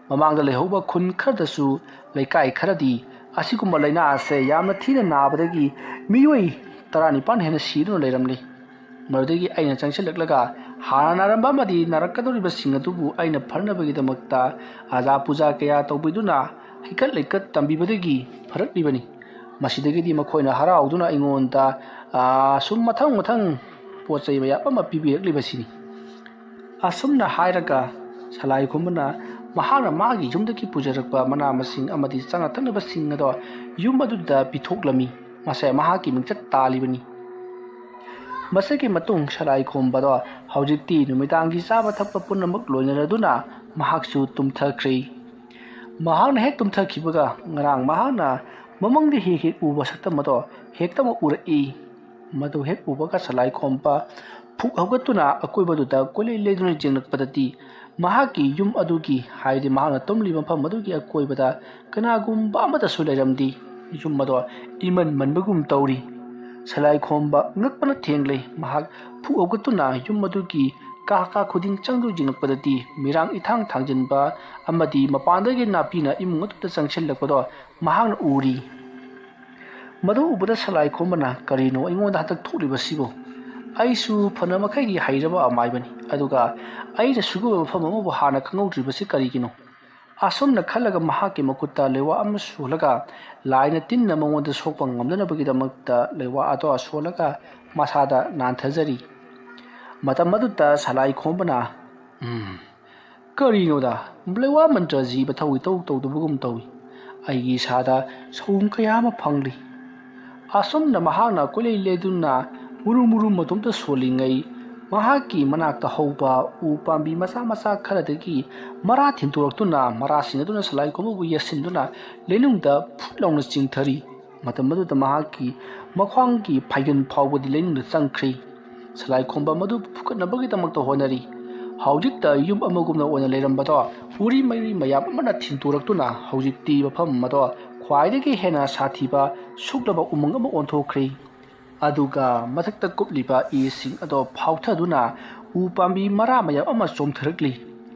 ꯃꯃꯥꯡꯗ ꯂꯩꯍꯧꯕ ꯈꯨꯟ ꯈꯔꯗꯁꯨ ꯂꯩꯀꯥꯏ ꯈꯔꯗꯤ ꯑꯁꯤꯒꯨꯝꯕ ꯂꯥꯏꯅꯥ ꯑꯁꯦ ꯌꯥꯝꯅ ꯊꯤꯅ ꯅꯥꯕꯗꯒꯤ ꯃꯤꯑꯣꯏ ꯇꯔꯥꯅꯤꯄꯥꯟ ꯍꯦꯟꯅ ꯁꯤꯗꯨꯅ ꯂꯩꯔꯝꯂꯤ꯫ ꯃꯗꯨꯗꯒꯤ ꯑꯩꯅ ꯆꯪꯁꯤꯜꯂꯛꯂꯒ ꯍꯥꯟꯅ ꯅꯥꯔꯝꯕ ꯑꯃꯗꯤ ꯅꯥꯔꯛꯀꯗꯧꯔꯤꯕꯁꯤꯡ ꯑꯗꯨꯕꯨ ꯑꯩꯅ ꯐꯅꯕꯒꯤꯗꯃꯛꯇ ꯑꯖꯥ ꯄꯨꯖꯥ ꯀꯌꯥ ꯇꯧꯕꯤꯗꯨꯅ ꯍꯩꯀꯠ ꯂꯩꯀꯠ ꯇꯝꯕꯤꯕꯗꯒꯤ ꯐꯔꯛꯂꯤꯕꯅꯤ꯫ ꯃꯁꯤꯗꯒꯤꯗꯤ ꯃꯈꯣꯏꯅ ꯍꯔꯥꯎꯗꯨꯅ ꯑꯩꯉꯣꯟꯗ, ꯑꯥ, ꯁꯨꯝ ꯃꯊꯪ ꯃꯊꯪ ꯄꯣꯠ ꯆꯩ ꯃꯌꯥꯝ ꯑꯃ ꯄꯤꯕꯤꯔꯛꯂꯤꯕꯁꯤꯅꯤ꯫" ꯑꯁꯨꯝꯅ ꯍꯥꯏꯔꯒ ꯁꯂꯥꯏ ꯈꯨꯝꯕꯅ ꯃꯍꯥꯛꯅ ꯃꯥꯒꯤ ꯌꯨꯝꯗꯒꯤ ꯄꯨꯖꯔꯛꯄ ꯃꯅꯥ ꯃꯁꯤꯡ ꯑꯃꯗꯤ ꯆꯥꯅ ꯊꯛꯅꯕꯁꯤꯡ ꯑꯗꯣ ꯌꯨꯝ ꯑꯗꯨꯗ ꯄꯤꯊꯣꯛꯂꯝꯃꯤ꯫ ꯃꯁꯦ ꯃꯍꯥꯛꯀꯤ ꯃꯤꯡꯆꯠ ꯇꯥꯜꯂꯤꯕꯅꯤ꯫ ꯃꯁꯤꯒꯤ ꯃꯇꯨꯡ ꯁꯂꯥꯏ ꯈꯣꯝꯕꯗꯣ ꯍꯧꯖꯤꯛꯇꯤ ꯅꯨꯃꯤꯗꯥꯡꯒꯤ ꯆꯥꯕ ꯊꯛꯄ ꯄꯨꯝꯅꯃꯛ ꯂꯣꯏꯅꯔꯗꯨꯅ ꯃꯍꯥꯛꯁꯨ ꯇꯨꯝꯊꯈ꯭ꯔꯦ꯫ ꯃꯍꯥꯛꯅ ꯍꯦꯛ ꯇꯨꯝꯊꯈꯤꯕꯒ ꯉꯔꯥꯡ ꯃꯍꯥꯛꯅ ꯃꯃꯪꯗ ꯍꯦꯛ ꯍꯦꯛ ꯎꯕ ꯁꯛꯇꯝ ꯑꯗꯣ ꯍꯦꯛꯇꯃꯛ ꯎꯔꯛꯏ꯫ ꯃꯗꯨ ꯍꯦꯛ ꯎꯕꯒ ꯁꯂꯥꯏꯈꯣꯝꯕ ꯐꯨꯛ ꯍꯧꯒꯠꯇꯨꯅ ꯑꯀꯣꯏꯕꯗꯨꯗ ꯀꯣꯏꯂꯩ ꯂꯩꯗꯨꯅ ꯌꯦꯡꯂꯛꯄꯗꯗꯤ ꯃꯍꯥꯛꯀꯤ ꯌꯨꯝ ꯑꯗꯨꯒꯤ, ꯍꯥꯏꯗꯤ ꯃꯍꯥꯛꯅ ꯇꯨꯝꯂꯤꯕ ꯃꯐꯝ ꯑꯗꯨꯒꯤ ꯑꯀꯣꯏꯕꯗ ꯀꯅꯥꯒꯨꯝꯕ ꯑꯃꯠꯇꯁꯨ ꯂꯩꯔꯝꯗꯤ꯫ ꯌꯨꯝ ꯑꯗꯣ ꯏꯃꯟ ꯃꯟꯕꯒꯨꯝ ꯇꯧꯔꯤ꯫ ꯁꯂꯥꯏꯈꯣꯝꯕ ꯉꯛꯄꯅ ꯊꯦꯡꯂꯦ꯫ ꯃꯍꯥꯛ ꯐꯨꯛ ꯍꯧꯒꯠꯇꯨꯅ ꯌꯨꯝ ꯑꯗꯨꯒꯤ ꯀꯥ ꯀꯥ ꯈꯨꯗꯤꯡ ꯆꯪꯗꯨ ꯌꯦꯡꯂꯛꯄꯗꯗꯤ ꯃꯤꯔꯥꯡ ꯏꯊꯥꯡ ꯊꯥꯡꯖꯤꯟꯕ ꯑꯃꯗꯤ ꯃꯄꯥꯟꯗꯒꯤ ꯅꯥꯄꯤꯅ ꯏꯃꯨꯡ ꯑꯗꯨꯗ ꯆꯪꯁꯤꯜꯂꯛꯄꯗꯣ ꯃꯍꯥꯛꯅ ꯎꯔꯤ꯫ ꯃꯗꯨ ꯎꯕꯗ ꯁꯂꯥꯏꯈꯣꯝꯕꯅ, "ꯀꯔꯤꯅꯣ ꯑꯩꯉꯣꯟꯗ ꯍꯟꯗꯛ ꯊꯣꯛꯂꯤꯕꯁꯤꯕꯨ? ꯑꯩꯁꯨ ꯐꯅ ꯃꯈꯩꯗꯤ ꯍꯩꯔꯕ ꯑꯃꯥꯏꯕꯅꯤ, ꯑꯗꯨꯒ ꯑꯩꯅ ꯁꯤꯒꯨꯝꯕ ꯃꯐꯝ ꯑꯃꯕꯨ ꯍꯥꯟꯅ ꯈꯪꯍꯧꯗ꯭ꯔꯤꯕꯁꯤ ꯀꯔꯤꯒꯤꯅꯣ?" ꯑꯁꯨꯝꯅ ꯈꯜꯂꯒ ꯃꯍꯥꯛꯀꯤ ꯃꯈꯨꯠꯇ ꯂꯩꯋꯥ ꯑꯃ ꯁꯣꯜꯂꯒ ꯂꯥꯏꯅ ꯇꯤꯟꯅ ꯃꯉꯣꯟꯗ ꯁꯣꯛꯄ ꯉꯝꯗꯅꯕꯒꯤꯗꯃꯛꯇ ꯂꯩꯋꯥ ꯑꯗꯣ ꯁꯣꯜꯂꯒ ꯃꯁꯥꯗ ꯅꯥꯟꯊꯖꯔꯤ꯫ ꯃꯇꯝ ꯑꯗꯨꯗ ꯁꯂꯥꯏꯈꯣꯝꯕꯅ, "ꯎꯝ, ꯀꯔꯤꯅꯣꯗ, ꯂꯩꯋꯥ ꯃꯟꯇ꯭ꯔ ꯖꯤꯕ ꯊꯧ ꯏꯇꯧ ꯇꯧꯗꯕꯒꯨꯝ ꯇꯧꯏ꯫ ꯑꯩꯒꯤ ꯏꯁꯥꯗ ꯁꯑꯣꯡ ꯀꯌꯥ ꯑꯃ ꯐꯪꯂꯤ꯫" ꯑꯁꯨꯝꯅ ꯃꯍꯥꯛꯅ ꯀꯣꯏꯂꯩ ꯂꯩꯗꯨꯅ ꯃꯨꯔꯨ ꯃꯨꯔꯨ ꯃꯇꯣꯝꯇ ꯁꯣꯜꯂꯤꯉꯩ, ꯃꯍꯥꯛꯀꯤ ꯃꯅꯥꯛꯇ ꯍꯧꯕ ꯎ ꯄꯥꯝꯕꯤ ꯃꯆꯥ ꯃꯆꯥ ꯈꯔꯗꯒꯤ ꯃꯔꯥ ꯊꯤꯟꯇꯣꯔꯛꯇꯨꯅ, ꯃꯔꯥꯁꯤꯡ ꯑꯗꯨꯅ ꯁꯂꯥꯏꯈꯣꯝꯕꯕꯨ ꯌꯦꯠꯁꯤꯟꯗꯨꯅ ꯂꯩꯅꯨꯡꯗ ꯐꯨꯠ ꯂꯥꯎꯅ ꯆꯤꯡꯊꯔꯤ꯫ ꯃꯇꯝ ꯑꯗꯨꯗ ꯃꯍꯥꯛꯀꯤ ꯃꯈ꯭ꯋꯥꯡꯒꯤ ꯐꯥꯏꯒꯟ ꯐꯥꯎꯕꯗꯤ ꯂꯩꯅꯨꯡꯗ ꯆꯪꯈ꯭ꯔꯤ꯫ ꯁꯂꯥꯏꯈꯣꯝꯕ ꯃꯗꯨ ꯐꯨꯒꯠꯅꯕꯒꯤꯗꯃꯛꯇ ꯍꯣꯠꯅꯔꯤ꯫ ꯍꯧꯖꯤꯛꯇ ꯌꯨꯝ ꯑꯃꯒꯨꯝꯅ ꯑꯣꯏꯅ ꯂꯩꯔꯝꯕꯗꯣ ꯎꯔꯤ ꯃꯩꯔꯤ ꯃꯌꯥꯝ ꯑꯃꯅ ꯊꯤꯟꯇꯣꯔꯛꯇꯨꯅ ꯍꯧꯖꯤꯛꯇꯤ ꯃꯐꯝ ꯑꯗꯣ ꯈ꯭ꯋꯥꯏꯗꯒꯤ ꯍꯦꯟꯅ ꯁꯥꯊꯤꯕ ꯁꯨꯛꯂꯕ ꯎꯃꯪ ꯑꯃ ꯑꯣꯟꯊꯣꯛꯈ꯭ꯔꯤ꯫ ꯑꯗꯨꯒ ꯃꯊꯛꯇ ꯀꯨꯞꯂꯤꯕ ꯏꯁꯤꯡ ꯑꯗꯣ ꯐꯥꯎꯊꯗꯨꯅ ꯎ ꯄꯥꯝꯕꯤ ꯃꯔꯥ ꯃꯌꯥꯝ ꯑꯃ ꯆꯣꯝꯊꯔꯛꯂꯤ꯫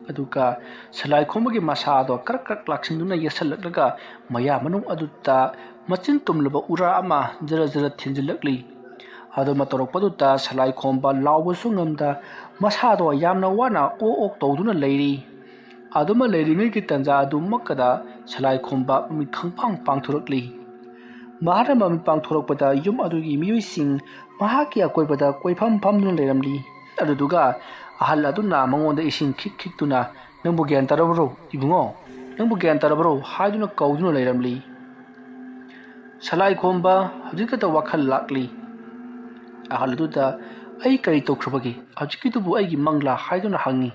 ꯑꯗꯨꯒ ꯁꯂꯥꯏꯈꯣꯝꯕꯒꯤ ꯃꯁꯥ ꯑꯗꯣ ꯀ꯭ꯔꯛ ꯀ꯭ꯔꯛ ꯂꯥꯛꯁꯤꯟꯗꯨꯅ ꯌꯦꯠꯁꯜꯂꯛꯂꯒ ꯃꯌꯥ ꯃꯅꯨꯡ ꯑꯗꯨꯗ ꯃꯆꯤꯟ ꯇꯨꯝꯂꯕ ꯎꯔꯥ ꯑꯃ ꯖꯔ ꯖꯔ ꯊꯤꯟꯖꯤꯜꯂꯛꯂꯤ꯫ ꯑꯗꯨꯃ ꯇꯧꯔꯛꯄꯗꯨꯗ ꯁꯂꯥꯏꯈꯣꯝꯕ ꯂꯥꯎꯕꯁꯨ ꯉꯝꯗ ꯃꯁꯥꯗꯣ ꯌꯥꯝꯅ ꯋꯥꯅ ꯑꯣꯛ ꯑꯣꯛ ꯇꯧꯗꯨꯅ ꯂꯩꯔꯤ꯫ ꯑꯗꯨꯃ ꯂꯩꯔꯤꯉꯩꯒꯤ ꯇꯟꯖꯥ ꯑꯗꯨꯃꯛꯀꯗ ꯁꯂꯥꯏꯈꯣꯝꯕ ꯃꯃꯤꯠ ꯈꯪꯄꯥꯡ ꯄꯥꯡꯊꯣꯔꯛꯂꯤ꯫ ꯃꯍꯥꯛꯅ ꯃꯃꯤꯠ ꯄꯥꯡꯊꯣꯔꯛꯄꯗ ꯌꯨꯝ ꯑꯗꯨꯒꯤ ꯃꯤꯑꯣꯏꯁꯤꯡ ꯃꯍꯥꯛꯀꯤ ꯑꯀꯣꯏꯕꯗ ꯀꯣꯏꯐꯝ ꯐꯝꯗꯨꯅ ꯂꯩꯔꯝꯂꯤ꯫ ꯑꯗꯨꯗꯨꯒ ꯑꯍꯜ ꯑꯗꯨꯅ ꯃꯉꯣꯟꯗ ꯏꯁꯤꯡ ꯈꯤꯛ ꯈꯤꯛꯇꯨꯅ, "ꯅꯪꯕꯨ ꯒ꯭ꯌꯥꯟ ꯇꯥꯔꯕ꯭ꯔꯣ, ꯏꯕꯨꯡꯉꯣ? ꯅꯪꯕꯨ ꯒ꯭ꯌꯥꯟ ꯇꯥꯔꯕ꯭ꯔꯣ?" ꯍꯥꯏꯗꯨꯅ ꯀꯧꯗꯨꯅ ꯂꯩꯔꯝꯂꯤ꯫ ꯁꯂꯥꯏꯈꯣꯝꯕ ꯍꯧꯖꯤꯛꯈꯛꯇ ꯋꯥꯈꯜ ꯂꯥꯛꯂꯤ꯫ ꯑꯍꯜ ꯑꯗꯨꯗ, "ꯑꯩ ꯀꯔꯤ ꯇꯧꯈ꯭ꯔꯕꯒꯦ? ꯍꯧꯖꯤꯛꯀꯤꯗꯨꯕꯨ ꯑꯩꯒꯤ ꯃꯪꯂꯥ?" ꯍꯥꯏꯗꯨꯅ ꯍꯪꯉꯤ꯫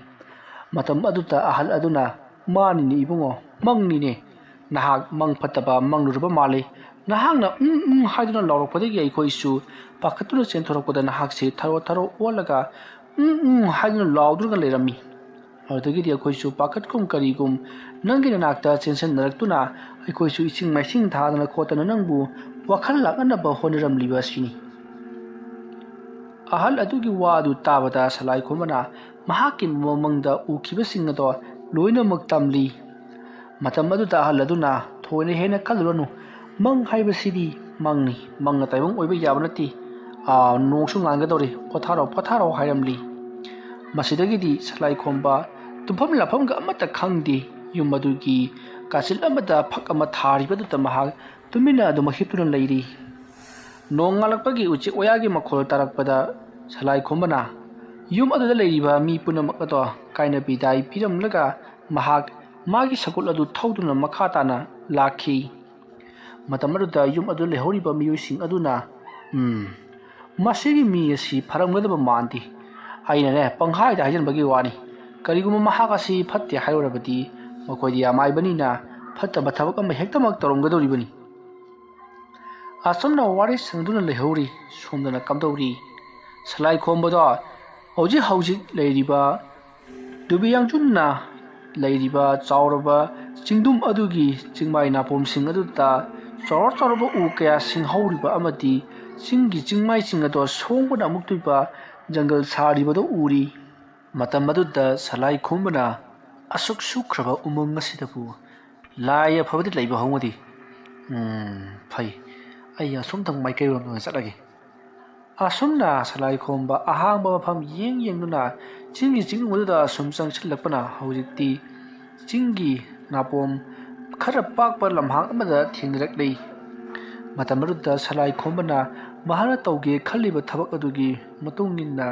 ꯃꯇꯝ ꯑꯗꯨꯗ ꯑꯍꯜ ꯑꯗꯨꯅ, "ꯃꯥꯅꯤꯅꯦ ꯏꯕꯨꯡꯉꯣ, ꯃꯪꯅꯤꯅꯦ꯫ ꯅꯍꯥꯛ ꯃꯪ ꯐꯠꯇꯕ ꯃꯪꯂꯨꯔꯕ ꯃꯥꯜꯂꯤ꯫ ꯅꯍꯥꯛꯅ ꯎꯝ ꯎꯝ ꯍꯥꯏꯗꯨꯅ ꯂꯥꯎꯔꯛꯄꯗꯒꯤ ꯑꯩꯈꯣꯏꯁꯨ ꯄꯥꯈꯠꯇꯨꯅ ꯆꯦꯟꯊꯣꯔꯛꯄꯗ ꯅꯍꯥꯛꯁꯦ ꯊꯔꯣ ꯊꯔꯣ ꯑꯣꯜꯂꯒ ꯎꯝ ꯎꯝ ꯍꯥꯏꯗꯨꯅ ꯂꯥꯎꯗꯨꯅ ꯂꯩꯔꯝꯃꯤ꯫ ꯑꯗꯨꯗꯒꯤꯗꯤ ꯑꯩꯈꯣꯏꯁꯨ ꯄꯥꯈꯠꯀꯨꯝ ꯀꯔꯤꯒꯨꯝ ꯅꯪꯒꯤ ꯅꯅꯥꯛꯇ ꯆꯦꯟꯁꯤꯟꯅꯔꯛꯇꯨꯅ ꯑꯩꯈꯣꯏꯁꯨ ꯏꯁꯤꯡ ꯃꯥꯏꯁꯤꯡ ꯊꯥꯗꯅ ꯈꯣꯠꯇꯅ ꯅꯪꯕꯨ ꯋꯥꯈꯜ ꯂꯥꯛꯅꯅꯕ ꯍꯣꯠꯅꯔꯝꯂꯤꯕ ꯑꯁꯤꯅꯤ꯫" ꯑꯍꯜ ꯑꯗꯨꯒꯤ ꯋꯥ ꯑꯗꯨ ꯇꯥꯕꯗ ꯁꯂꯥꯏꯈꯣꯝꯕꯅ ꯃꯍꯥꯛꯀꯤ ꯃꯃꯪꯗ ꯎꯈꯤꯕꯁꯤꯡ ꯑꯗꯣ ꯂꯣꯏꯅꯃꯛ ꯇꯝꯂꯤ꯫ ꯃꯇꯝ ꯑꯗꯨꯗ ꯑꯍꯜ ꯑꯗꯨꯅ, "ꯊꯣꯏꯅ ꯍꯦꯟꯅ ꯈꯜꯂꯨꯔꯅꯨ, ꯃꯪ ꯍꯥꯏꯕꯁꯤꯗꯤ ꯃꯪꯅꯤ, ꯃꯪꯅ ꯇꯥꯏꯕꯪ ꯑꯣꯏꯕ ꯌꯥꯕ ꯅꯠꯇꯦ꯫ ꯑꯥ, ꯅꯣꯡꯁꯨ ꯉꯥꯟꯒꯗꯧꯔꯤ, ꯄꯣꯊꯥꯔꯣ, ꯄꯣꯊꯥꯔꯣ" ꯍꯥꯏꯔꯝꯂꯤ꯫ ꯃꯁꯤꯗꯒꯤꯗꯤ ꯁꯂꯥꯏꯈꯣꯝꯕ ꯇꯨꯝꯐꯝ ꯂꯥꯐꯝꯒ ꯑꯃꯠꯇ ꯈꯪꯗꯦ꯫ ꯌꯨꯝ ꯑꯗꯨꯒꯤ ꯀꯥꯆꯤꯜ ꯑꯃꯗ ꯐꯛ ꯑꯃ ꯊꯥꯔꯤꯕꯗꯨꯗ ꯃꯍꯥꯛ ꯇꯨꯃꯤꯟꯅ ꯑꯗꯨꯃꯛ ꯍꯤꯞꯇꯨꯅ ꯂꯩꯔꯤ꯫ ꯅꯣꯡꯉꯥꯜꯂꯛꯄꯒꯤ ꯎꯆꯦꯛ ꯋꯥꯌꯥꯒꯤ ꯃꯈꯣꯜ ꯇꯥꯔꯛꯄꯗ ꯁꯂꯥꯏꯈꯣꯝꯕꯅ ꯌꯨꯝ ꯑꯗꯨꯗ ꯂꯩꯔꯤꯕ ꯃꯤ ꯄꯨꯝꯅꯃꯛ ꯑꯗꯣ ꯀꯥꯏꯅ ꯕꯤꯗꯥꯏ ꯄꯤꯔꯝꯂꯒ ꯃꯍꯥꯛ ꯃꯥꯒꯤ ꯁꯒꯣꯜ ꯑꯗꯨ ꯊꯧꯗꯨꯅ ꯃꯈꯥ ꯇꯥꯅ ꯂꯥꯛꯈꯤ꯫ ꯃꯇꯝ ꯑꯗꯨꯗ ꯌꯨꯝ ꯑꯗꯨꯗ ꯂꯩꯍꯧꯔꯤꯕ ꯃꯤꯑꯣꯏꯁꯤꯡ ꯑꯗꯨꯅ, "ꯎꯝ, ꯃꯁꯤꯒꯤ ꯃꯤ ꯑꯁꯤ ꯐꯔꯝꯒꯗꯕ ꯃꯥꯟꯗꯦ꯫ ꯑꯩꯅꯅꯦ, ꯄꯪꯍꯥꯏꯗ ꯍꯥꯏꯖꯤꯟꯕꯒꯤ ꯋꯥꯅꯤ꯫ ꯀꯔꯤꯒꯨꯝꯕ ꯃꯍꯥꯛ ꯑꯁꯤ ꯐꯠꯇꯦ ꯍꯥꯏꯔꯨꯔꯕꯗꯤ ꯃꯈꯣꯏꯗꯤ ꯑꯃꯥꯏꯕꯅꯤꯅ ꯐꯠꯇꯕ ꯊꯕꯛ ꯑꯃ ꯍꯦꯛꯇꯃꯛ ꯇꯧꯔꯝꯒꯗꯧꯔꯤꯕꯅꯤ꯫" ꯑꯁꯨꯝꯅ ꯋꯥꯔꯤ ꯁꯥꯟꯅꯗꯨꯅ ꯂꯩꯍꯧꯔꯤ꯫ ꯁꯣꯝꯗꯅ ꯀꯝꯗꯧꯔꯤ? ꯁꯂꯥꯏꯈꯣꯝꯕꯗꯣ ꯍꯧꯖꯤꯛ ꯍꯧꯖꯤꯛ ꯂꯩꯔꯤꯕ ꯗꯨꯕꯤ ꯌꯥꯡꯖꯨꯟꯅ ꯂꯩꯔꯤꯕ ꯆꯥꯎꯔꯕ ꯆꯤꯡꯗꯨꯝ ꯑꯗꯨꯒꯤ ꯆꯤꯡꯃꯥꯏ ꯅꯥꯄꯣꯝꯁꯤꯡ ꯑꯗꯨꯗ ꯆꯥꯎꯔ ꯆꯥꯎꯔꯕ ꯎ ꯀꯌꯥ ꯁꯤꯡꯍꯧꯔꯤꯕ ꯑꯃꯗꯤ ꯆꯤꯡꯒꯤ ꯆꯤꯡꯃꯥꯏꯁꯤꯡ ꯑꯗꯣ ꯁꯣꯡꯕꯅ ꯑꯃꯨꯛꯇꯣꯏꯕ ꯖꯪꯒꯜ ꯁꯥꯔꯤꯕꯗꯨ ꯎꯔꯤ꯫ ꯃꯇꯝ ꯑꯗꯨꯗ ꯁꯂꯥꯏꯈꯣꯝꯕꯅ, "ꯑꯁꯨꯛ ꯁꯨꯈ꯭ꯔꯕ ꯎꯃꯪ ꯑꯁꯤꯗꯕꯨ ꯂꯥꯏ ꯑꯐꯕꯗꯤ ꯂꯩꯕ ꯍꯧꯅꯗꯦ꯫ ꯎꯝ, ꯐꯩ, ꯑꯩ ꯑꯁꯣꯝꯊꯪ ꯃꯥꯏꯀꯩꯔꯣꯝꯗ ꯑꯣꯏꯅ ꯆꯠꯂꯒꯦ꯫" ꯑꯁꯨꯝꯅ ꯁꯂꯥꯏꯈꯣꯝꯕ ꯑꯍꯥꯡꯕ ꯃꯐꯝ ꯌꯦꯡ ꯌꯦꯡꯗꯨꯅ ꯆꯤꯡꯒꯤ ꯆꯤꯡꯅꯨꯡ ꯑꯗꯨꯗ ꯑꯁꯨꯝ ꯆꯪꯁꯤꯜꯂꯛꯄꯅ ꯍꯧꯖꯤꯛꯇꯤ ꯆꯤꯡꯒꯤ ꯅꯥꯄꯣꯝ ꯈꯔ ꯄꯥꯛꯄ ꯂꯝꯍꯥꯡ ꯑꯃꯗ ꯊꯦꯡꯅꯔꯛꯂꯤ꯫ ꯃꯇꯝ ꯑꯗꯨꯗ ꯁꯂꯥꯏꯈꯣꯝꯕꯅ ꯃꯍꯥꯛꯅ ꯇꯧꯒꯦ ꯈꯜꯂꯤꯕ ꯊꯕꯛ ꯑꯗꯨꯒꯤ ꯃꯇꯨꯡ ꯏꯟꯅ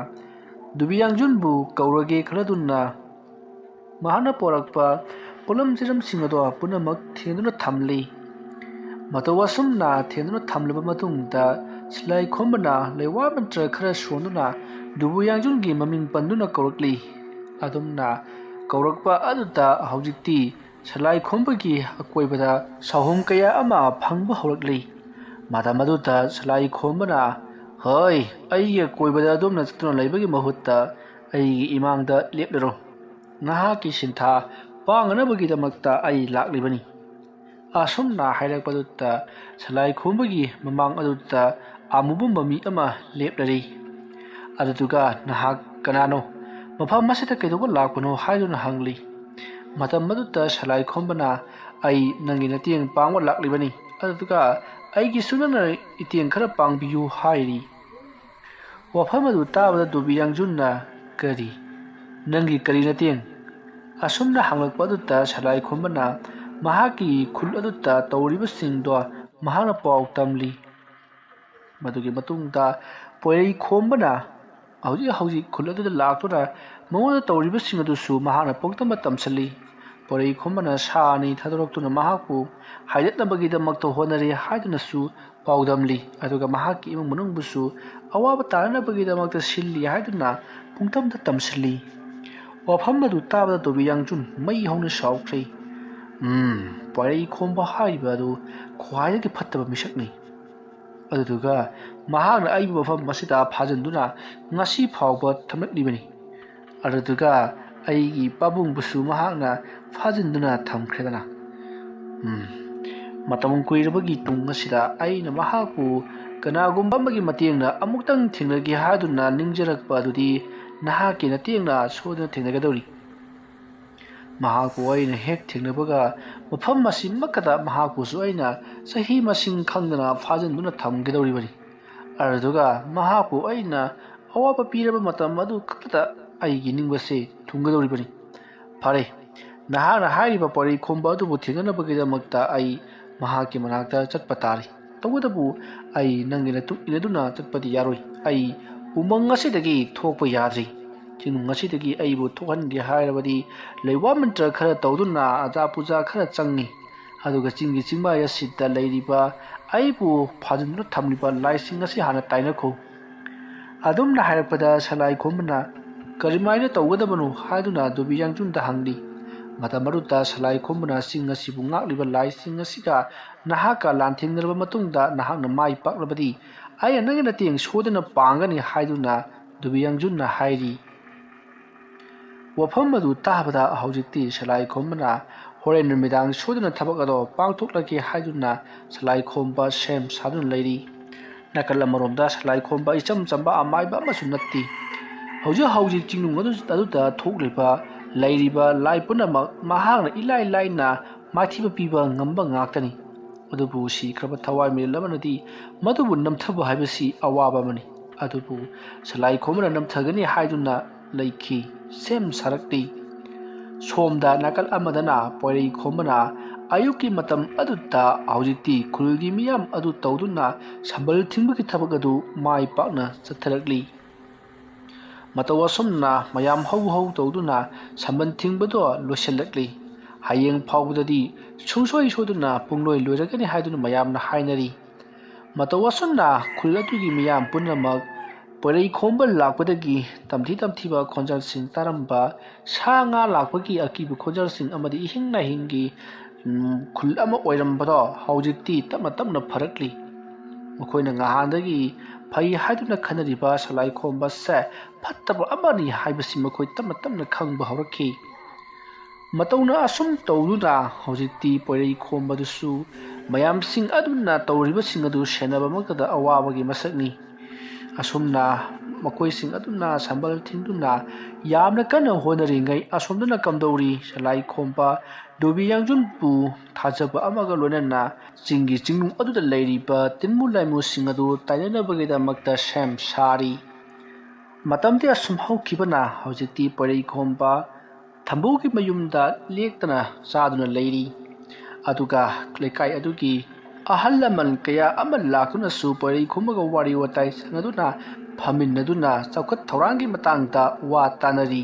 ꯗꯨꯕꯤ ꯌꯥꯡꯖꯨꯟꯕꯨ ꯀꯧꯔꯒꯦ ꯈꯜꯂꯗꯨꯅ ꯃꯍꯥꯛꯅ ꯄꯣꯔꯛꯄ ꯄꯣꯠꯂꯝ ꯆꯩꯔꯝꯁꯤꯡ ꯑꯗꯣ ꯄꯨꯝꯅꯃꯛ ꯊꯦꯡꯗꯨꯅ ꯊꯝꯂꯤ꯫ ꯃꯇꯧ ꯑꯁꯨꯝꯅ ꯊꯦꯡꯗꯨꯅ ꯊꯝꯂꯕ ꯃꯇꯨꯡꯗ ꯁꯂꯥꯏꯈꯣꯝꯕꯅ ꯂꯩꯋꯥ ꯃꯟꯇ꯭ꯔ ꯈꯔ ꯁꯣꯟꯗꯨꯅ ꯗꯨꯕꯨ ꯌꯥꯡꯖꯨꯟꯒꯤ ꯃꯃꯤꯡ ꯄꯟꯗꯨꯅ ꯀꯧꯔꯛꯂꯤ꯫ ꯑꯗꯨꯝꯅ ꯀꯧꯔꯛꯄ ꯑꯗꯨꯗ ꯍꯧꯖꯤꯛꯇꯤ ꯁꯂꯥꯏ ꯈꯣꯝꯕꯒꯤ ꯑꯀꯣꯏꯕꯗ ꯁꯥꯍꯨꯝ ꯀꯌꯥ ꯑꯃ ꯐꯪꯕ ꯍꯧꯔꯛꯂꯤ꯫ ꯃꯇꯝ ꯑꯗꯨꯗ ꯁꯂꯥꯏ ꯈꯣꯝꯕꯅ, "ꯍꯣꯏ, ꯑꯩꯒꯤ ꯑꯀꯣꯏꯕꯗ ꯑꯗꯣꯝꯅ ꯆꯠꯇꯨꯅ ꯂꯩꯕꯒꯤ ꯃꯍꯨꯠꯇ ꯑꯩꯒꯤ ꯏꯃꯥꯡꯗ ꯂꯦꯞꯂꯔꯣ꯫ ꯅꯍꯥꯛꯀꯤ ꯁꯤꯟꯊꯥ ꯄꯥꯡꯅꯅꯕꯒꯤꯗꯃꯛꯇ ꯑꯩ ꯂꯥꯛꯂꯤꯕꯅꯤ"꯫ ꯑꯁꯨꯝꯅ ꯍꯥꯏꯔꯛꯄꯗꯨꯗ ꯁꯂꯥꯏ ꯈꯣꯝꯕꯒꯤ ꯃꯃꯥꯡ ꯑꯗꯨꯗ ꯑꯃꯨꯕ ꯃꯃꯤ ꯑꯃ ꯂꯦꯞꯂꯔꯤ꯫ ꯑꯗꯨꯗꯨꯒ, "ꯅꯍꯥꯛ ꯀꯅꯥꯅꯣ? ꯃꯐꯝ ꯑꯁꯤꯗ ꯀꯩꯗꯧꯕ ꯂꯥꯛꯄꯅꯣ?" ꯍꯥꯏꯗꯨꯅ ꯍꯪꯂꯤ꯫ ꯃꯇꯝ ꯑꯗꯨꯗ ꯁꯂꯥꯏ ꯈꯣꯝꯕꯅ, "ꯑꯩ ꯅꯪꯒꯤ ꯃꯇꯦꯡ ꯄꯥꯡꯕ ꯂꯥꯛꯂꯤꯕꯅꯤ, ꯑꯗꯨꯗꯨꯒ ꯑꯩꯒꯤꯁꯨ ꯅꯪꯅ ꯃꯇꯦꯡ ꯈꯔ ꯄꯥꯡꯕꯤꯌꯨ" ꯍꯥꯏꯔꯤ꯫ ꯋꯥꯐꯝ ꯑꯗꯨ ꯇꯥꯕꯗ ꯗꯣꯕꯤ ꯌꯥꯡꯖꯨꯟꯅ, "ꯀꯔꯤ? ꯅꯪꯒꯤ ꯀꯔꯤ ꯃꯇꯦꯡ?" ꯑꯁꯨꯝꯅ ꯍꯪꯂꯛꯄ ꯑꯗꯨꯗ ꯁꯂꯥꯏ ꯈꯣꯝꯕꯅ ꯃꯍꯥꯛꯀꯤ ꯈꯨꯜ ꯑꯗꯨꯗ ꯇꯧꯔꯤꯕꯁꯤꯡꯗꯣ ꯃꯍꯥꯛꯅ ꯄꯥꯎ ꯇꯝꯂꯤ꯫ ꯃꯗꯨꯒꯤ ꯃꯇꯨꯡꯗ ꯄꯣꯏꯔꯩ ꯈꯣꯝꯕꯅ ꯍꯧꯖꯤꯛ ꯍꯧꯖꯤꯛ ꯈꯨꯜ ꯑꯗꯨꯗ ꯂꯥꯛꯇꯨꯅ ꯃꯉꯣꯟꯗ ꯇꯧꯔꯤꯕꯁꯤꯡ ꯑꯗꯨꯁꯨ ꯃꯍꯥꯛꯅ ꯄꯨꯝꯇꯝꯅ ꯇꯝꯁꯤꯜꯂꯤ꯫ ꯄꯣꯏꯔꯩ ꯈꯣꯝꯕꯅ ꯁꯥ ꯑꯅꯤ ꯊꯥꯗꯣꯔꯛꯇꯨꯅ ꯃꯍꯥꯛꯄꯨ ꯍꯥꯏꯗꯠꯅꯕꯒꯤꯗꯃꯛꯇ ꯍꯣꯠꯅꯔꯤ ꯍꯥꯏꯗꯨꯅꯁꯨ ꯄꯥꯎꯗꯝꯂꯤ, ꯑꯗꯨꯒ ꯃꯍꯥꯛꯀꯤ ꯏꯃꯨꯡ ꯃꯅꯨꯡꯕꯨꯁꯨ ꯑꯋꯥꯕ ꯇꯥꯅꯅꯕꯒꯤꯗꯃꯛꯇ ꯁꯤꯜꯂꯤ ꯍꯥꯏꯗꯨꯅ ꯄꯨꯡꯇꯝꯗ ꯇꯝꯁꯤꯜꯂꯤ꯫ ꯋꯥꯐꯝ ꯑꯗꯨ ꯇꯥꯕꯗ ꯗꯣꯕꯤ ꯌꯥꯡꯖꯨꯟ ꯃꯩ ꯍꯧꯅ ꯁꯥꯎꯈ꯭ꯔꯦ꯫ "ꯎꯝ, ꯄꯣꯏꯔꯩ ꯈꯣꯝꯕ ꯍꯥꯏꯔꯤꯕ ꯑꯗꯨ ꯈ꯭ꯋꯥꯏꯗꯒꯤ ꯐꯠꯇꯕ ꯃꯤꯁꯛꯅꯤ꯫ ꯑꯗꯨꯗꯨꯒ ꯃꯍꯥꯛꯅ ꯑꯩꯕꯨ ꯃꯐꯝ ꯑꯁꯤꯗ ꯐꯥꯖꯤꯟꯗꯨꯅ ꯉꯁꯤ ꯐꯥꯎꯕ ꯊꯝꯂꯛꯂꯤꯕꯅꯤ꯫ ꯑꯗꯨꯗꯨꯒ ꯑꯩꯒꯤ ꯄꯥꯕꯨꯡꯕꯨꯁꯨ ꯃꯍꯥꯛꯅ ꯐꯥꯖꯤꯟꯗꯨꯅ ꯊꯝꯈ꯭ꯔꯦꯗꯅ꯫ ꯎꯝ, ꯃꯇꯝ ꯀꯨꯏꯔꯕꯒꯤ ꯇꯨꯡ ꯑꯁꯤꯗ ꯑꯩꯅ ꯃꯍꯥꯛꯄꯨ ꯀꯅꯥꯒꯨꯝꯕ ꯑꯃꯒꯤ ꯃꯇꯦꯡꯅ ꯑꯃꯨꯛꯇꯪ ꯊꯦꯡꯅꯒꯦ ꯍꯥꯏꯗꯨꯅ ꯅꯤꯡꯖꯔꯛꯄ ꯑꯗꯨꯗꯤ ꯅꯍꯥꯛꯀꯤ ꯃꯇꯦꯡꯅ ꯁꯣꯏꯗꯅ ꯊꯦꯡꯅꯒꯗꯧꯔꯤ꯫ ꯃꯍꯥꯛꯄꯨ ꯑꯩꯅ ꯍꯦꯛ ꯊꯦꯡꯅꯕꯒ ꯃꯐꯝ ꯑꯁꯤꯃꯛꯇꯗ ꯃꯍꯥꯛꯄꯨꯁꯨ ꯑꯩꯅ ꯆꯍꯤ ꯃꯁꯤꯡ ꯈꯪꯗꯅ ꯐꯥꯖꯤꯟꯗꯨꯅ ꯊꯝꯒꯗꯧꯔꯤꯕꯅꯤ꯫ ꯑꯗꯨꯗꯨꯒ ꯃꯍꯥꯛꯄꯨ ꯑꯩꯅ ꯑꯋꯥꯕ ꯄꯤꯔꯕ ꯃꯇꯝ ꯑꯗꯨ ꯈꯛꯇꯗ ꯑꯩꯒꯤ ꯅꯤꯡꯕꯁꯦ ꯊꯨꯡꯒꯗꯧꯔꯤꯕꯅꯤ꯫ ꯐꯔꯦ, ꯅꯍꯥꯛꯅ ꯍꯥꯏꯔꯤꯕ ꯄꯣꯏꯔꯩ ꯈꯣꯝꯕ ꯑꯗꯨꯕꯨ ꯊꯦꯡꯅꯅꯕꯒꯤꯗꯃꯛꯇ ꯑꯩ ꯃꯍꯥꯛꯀꯤ ꯃꯅꯥꯛꯇ ꯆꯠꯄ ꯇꯥꯔꯤ꯫ ꯇꯧꯕꯇꯕꯨ ꯑꯩ ꯅꯪꯒꯤ ꯅꯇꯨꯡ ꯏꯟꯅꯗꯨꯅ ꯆꯠꯄꯗꯤ ꯌꯥꯔꯣꯏ꯫ ꯑꯩ ꯎꯃꯪ ꯑꯁꯤꯗꯒꯤ ꯊꯣꯛꯄ ꯌꯥꯗ꯭ꯔꯤ꯫ ꯆꯤꯡꯅꯨꯡ ꯑꯁꯤꯗꯒꯤ ꯑꯩꯕꯨ ꯊꯣꯛꯍꯟꯒꯦ ꯍꯥꯏꯔꯕꯗꯤ ꯂꯩꯋꯥ ꯃꯟꯇ꯭ꯔ ꯈꯔ ꯇꯧꯗꯨꯅ ꯑꯖꯥ ꯄꯨꯖꯥ ꯈꯔ ꯆꯪꯉꯤ꯫ ꯑꯗꯨꯒ ꯆꯤꯡꯒꯤ ꯆꯤꯡꯃꯥꯏ ꯑꯁꯤꯗ ꯂꯩꯔꯤꯕ ꯑꯩꯕꯨ ꯐꯥꯖꯤꯟꯗꯨꯅ ꯊꯝꯂꯤꯕ ꯂꯥꯏꯁꯤꯡ ꯑꯁꯤ ꯍꯥꯟꯅ ꯇꯥꯏꯅꯈꯣ꯫ ꯑꯗꯨꯝꯅ ꯍꯥꯏꯔꯛꯄꯗ ꯁꯂꯥꯏ ꯈꯣꯝꯕꯅ, ꯀꯔꯤꯃꯥꯏꯅ ꯇꯧꯒꯗꯕꯅꯣ ꯍꯥꯏꯗꯨꯅ ꯗꯣꯕꯤ ꯌꯥꯡꯖꯨꯟꯗ ꯍꯪꯂꯤ꯫ ꯃꯇꯝ ꯑꯗꯨꯗ ꯁꯂꯥꯏ ꯈꯣꯝꯕꯅ ꯆꯤꯡ ꯑꯁꯤꯕꯨ ꯉꯥꯛꯂꯤꯕ ꯂꯥꯏꯁꯤꯡ ꯑꯁꯤꯒ ꯅꯍꯥꯛꯀ ꯂꯥꯟꯊꯦꯡꯅꯔꯕ ꯃꯇꯨꯡꯗ ꯅꯍꯥꯛꯅ ꯃꯥꯏ ꯄꯥꯛꯂꯕꯗꯤ ꯑꯩꯅ ꯅꯪꯒꯤ ꯅꯇꯦꯡ ꯁꯣꯏꯗꯅ ꯄꯥꯡꯒꯅꯤ ꯍꯥꯏꯗꯨꯅ ꯗꯣꯕꯤ ꯌꯥꯡꯖꯨꯟꯅ ꯍꯥꯏꯔꯤ꯫ ꯋꯥꯐꯝ ꯑꯗꯨ ꯇꯥꯕꯗ ꯍꯧꯖꯤꯛꯇꯤ ꯁꯂꯥꯏ ꯈꯣꯝꯕꯅ ꯍꯣꯔꯦꯟ ꯅꯨꯃꯤꯗꯥꯡ ꯁꯣꯏꯗꯅ ꯊꯕꯛ ꯑꯗꯣ ꯄꯥꯡꯊꯣꯛꯂꯒꯦ ꯍꯥꯏꯗꯨꯅ ꯁꯂꯥꯏ ꯈꯣꯝꯕ ꯁꯦꯝ ꯁꯥꯗꯨꯅ ꯂꯩꯔꯤ꯫ ꯅꯥꯀꯜ ꯑꯃꯔꯣꯝꯗ ꯁꯂꯥꯏ ꯈꯣꯝꯕ ꯏꯆꯝ ꯆꯝꯕ ꯑꯃꯥꯏꯕ ꯑꯃꯁꯨ ꯅꯠꯇꯦ꯫ ꯍꯧꯖꯤꯛ ꯍꯧꯖꯤꯛ ꯆꯤꯡꯅꯨꯡ ꯑꯗꯨ-, ꯑꯗꯨꯗ ꯊꯣꯛꯂꯤꯕ, ꯂꯩꯔꯤꯕ ꯂꯥꯏ ꯄꯨꯝꯅꯃꯛ ꯃꯍꯥꯛꯅ ꯏꯂꯥꯏ ꯂꯥꯏꯅ ꯃꯥꯏꯊꯤꯕ ꯄꯤꯕ ꯉꯝꯕ ꯉꯥꯛꯇꯅꯤ꯫ ꯑꯗꯨꯕꯨ ꯁꯤꯈ꯭ꯔꯕ ꯊꯋꯥꯏ ꯃꯤꯔꯦꯜ ꯑꯃꯅꯗꯤ ꯃꯗꯨꯕꯨ ꯅꯝꯊꯕ ꯍꯥꯏꯕꯁꯤ ꯑꯋꯥꯕ ꯑꯃꯅꯤ꯫ ꯑꯗꯨꯕꯨ ꯁꯂꯥꯏ ꯈꯣꯝꯕꯅ ꯅꯝꯊꯒꯅꯤ ꯍꯥꯏꯗꯨꯅ ꯂꯩꯈꯤ, ꯁꯦꯝ ꯁꯥꯔꯛꯂꯤ꯫ ꯁꯣꯝꯗ ꯅꯥꯀꯜ ꯑꯃꯗꯅ ꯄꯣꯏꯔꯩ ꯈꯣꯝꯕꯅ ꯑꯌꯨꯛꯀꯤ ꯃꯇꯝ ꯑꯗꯨꯗ ꯍꯧꯖꯤꯛꯇꯤ ꯈꯨꯜꯒꯤ ꯃꯤꯌꯥꯝ ꯑꯗꯨ ꯇꯧꯗꯨꯅ ꯁꯝꯕꯜ ꯊꯤꯡꯕꯒꯤ ꯊꯕꯛ ꯑꯗꯨ ꯃꯥꯏ ꯄꯥꯛꯅ ꯆꯠꯊꯔꯛꯂꯤ꯫ ꯃꯇꯧ ꯑꯁꯨꯝꯅ ꯃꯌꯥꯝ ꯍꯧ ꯍꯧ ꯇꯧꯗꯨꯅ ꯁꯝꯕꯜ ꯊꯤꯡꯕꯗꯣ ꯂꯣꯏꯁꯤꯜꯂꯛꯂꯤ꯫ ꯍꯌꯦꯡ ꯐꯥꯎꯕꯗꯗꯤ ꯁꯨꯡꯁꯣꯏ ꯁꯣꯏꯗꯅ ꯄꯨꯡꯂꯣꯏ ꯂꯣꯏꯔꯒꯅꯤ ꯍꯥꯏꯗꯨꯅ ꯃꯌꯥꯝꯅ ꯍꯥꯏꯅꯔꯤ꯫ ꯃꯇꯧ ꯑꯁꯨꯝꯅ ꯈꯨꯜ ꯑꯗꯨꯒꯤ ꯃꯤꯌꯥꯝ ꯄꯨꯝꯅꯃꯛ ꯄꯣꯏꯔꯩ ꯈꯣꯝꯕ ꯂꯥꯛꯄꯗꯒꯤ ꯇꯝꯊꯤ ꯇꯝꯊꯤꯕ ꯈꯣꯟꯖꯦꯜꯁꯤꯡ ꯇꯥꯔꯝꯕ, ꯁꯥ ꯉꯥ ꯂꯥꯛꯄꯒꯤ ꯑꯀꯤꯕ ꯈꯣꯟꯖꯦꯜꯁꯤꯡ ꯑꯃꯗꯤ ꯏꯍꯤꯡ ꯅꯥꯍꯤꯡꯒꯤ, ꯎꯝ, ꯈꯨꯜ ꯑꯃ ꯑꯣꯏꯔꯝꯕꯗꯣ ꯍꯧꯖꯤꯛꯇꯤ ꯇꯞꯅ ꯇꯞꯅ ꯐꯔꯛꯂꯤ꯫ ꯃꯈꯣꯏꯅ ꯉꯍꯥꯟꯗꯒꯤ ꯐꯩ ꯍꯥꯏꯗꯨꯅ ꯈꯟꯅꯔꯤꯕ ꯁꯂꯥꯏ ꯈꯣꯝꯕꯁꯦ ꯐꯠꯇꯕ ꯑꯃꯅꯤ ꯍꯥꯏꯕꯁꯤ ꯃꯈꯣꯏ ꯇꯞꯅ ꯇꯞꯅ ꯈꯪꯕ ꯍꯧꯔꯛꯈꯤ꯫ ꯃꯇꯧꯅ ꯑꯁꯨꯝ ꯇꯧꯗꯨꯅ ꯍꯧꯖꯤꯛꯇꯤ ꯄꯣꯏꯔꯩ ꯈꯣꯝꯕꯗꯨꯁꯨ ꯃꯌꯥꯝꯁꯤꯡ ꯑꯗꯨꯅ ꯇꯧꯔꯤꯕꯁꯤꯡ ꯑꯗꯨ ꯁꯦꯟꯅꯕ ꯑꯃꯈꯛꯇ ꯑꯋꯥꯕꯒꯤ ꯃꯁꯛꯅꯤ꯫ ꯑꯁꯨꯝꯅ ꯃꯈꯣꯏꯁꯤꯡ ꯑꯗꯨꯅ ꯁꯝꯕꯜ ꯊꯤꯡꯗꯨꯅ ꯌꯥꯝꯅ ꯀꯟꯅ ꯍꯣꯠꯅꯔꯤꯉꯩ, ꯑꯁꯣꯝꯗꯅ ꯀꯝꯗꯧꯔꯤ? ꯁꯂꯥꯏ ꯈꯣꯝꯕ ꯗꯣꯕꯤ ꯌꯥꯡꯖꯨꯟꯕꯨ ꯊꯥꯖꯕ ꯑꯃꯒ ꯂꯣꯏꯅꯅ ꯆꯤꯡꯒꯤ ꯆꯤꯡꯅꯨꯡ ꯑꯗꯨꯗ ꯂꯩꯔꯤꯕ ꯇꯤꯟꯃꯨ ꯂꯥꯏꯃꯨꯁꯤꯡ ꯑꯗꯨ ꯇꯥꯏꯅꯅꯕꯒꯤꯗꯃꯛꯇ ꯁꯦꯝ ꯁꯥꯔꯤ꯫ ꯃꯇꯝꯗꯤ ꯑꯁꯨꯝ ꯍꯧꯈꯤꯕꯅ ꯍꯧꯖꯤꯛꯇꯤ ꯄꯣꯏꯔꯩ ꯈꯣꯝꯕ ꯊꯝꯕꯧꯒꯤ ꯃꯌꯨꯝꯗ ꯂꯦꯛꯇꯅ ꯆꯥꯗꯨꯅ ꯂꯩꯔꯤ꯫ ꯑꯗꯨꯒ ꯂꯩꯀꯥꯏ ꯑꯗꯨꯒꯤ ꯑꯍꯜ ꯂꯃꯟ ꯀꯌꯥ ꯑꯃ ꯂꯥꯛꯇꯨꯅꯁꯨ ꯄꯣꯏꯔꯩ ꯈꯣꯝꯕꯒ ꯋꯥꯔꯤ ꯋꯥꯇꯥꯏ ꯁꯥꯟꯅꯗꯨꯅ ꯐꯝꯃꯤꯟꯅꯗꯨꯅ ꯆꯥꯎꯈꯠ ꯊꯧꯔꯥꯡꯒꯤ ꯃꯇꯥꯡꯗ ꯋꯥ ꯇꯥꯅꯔꯤ꯫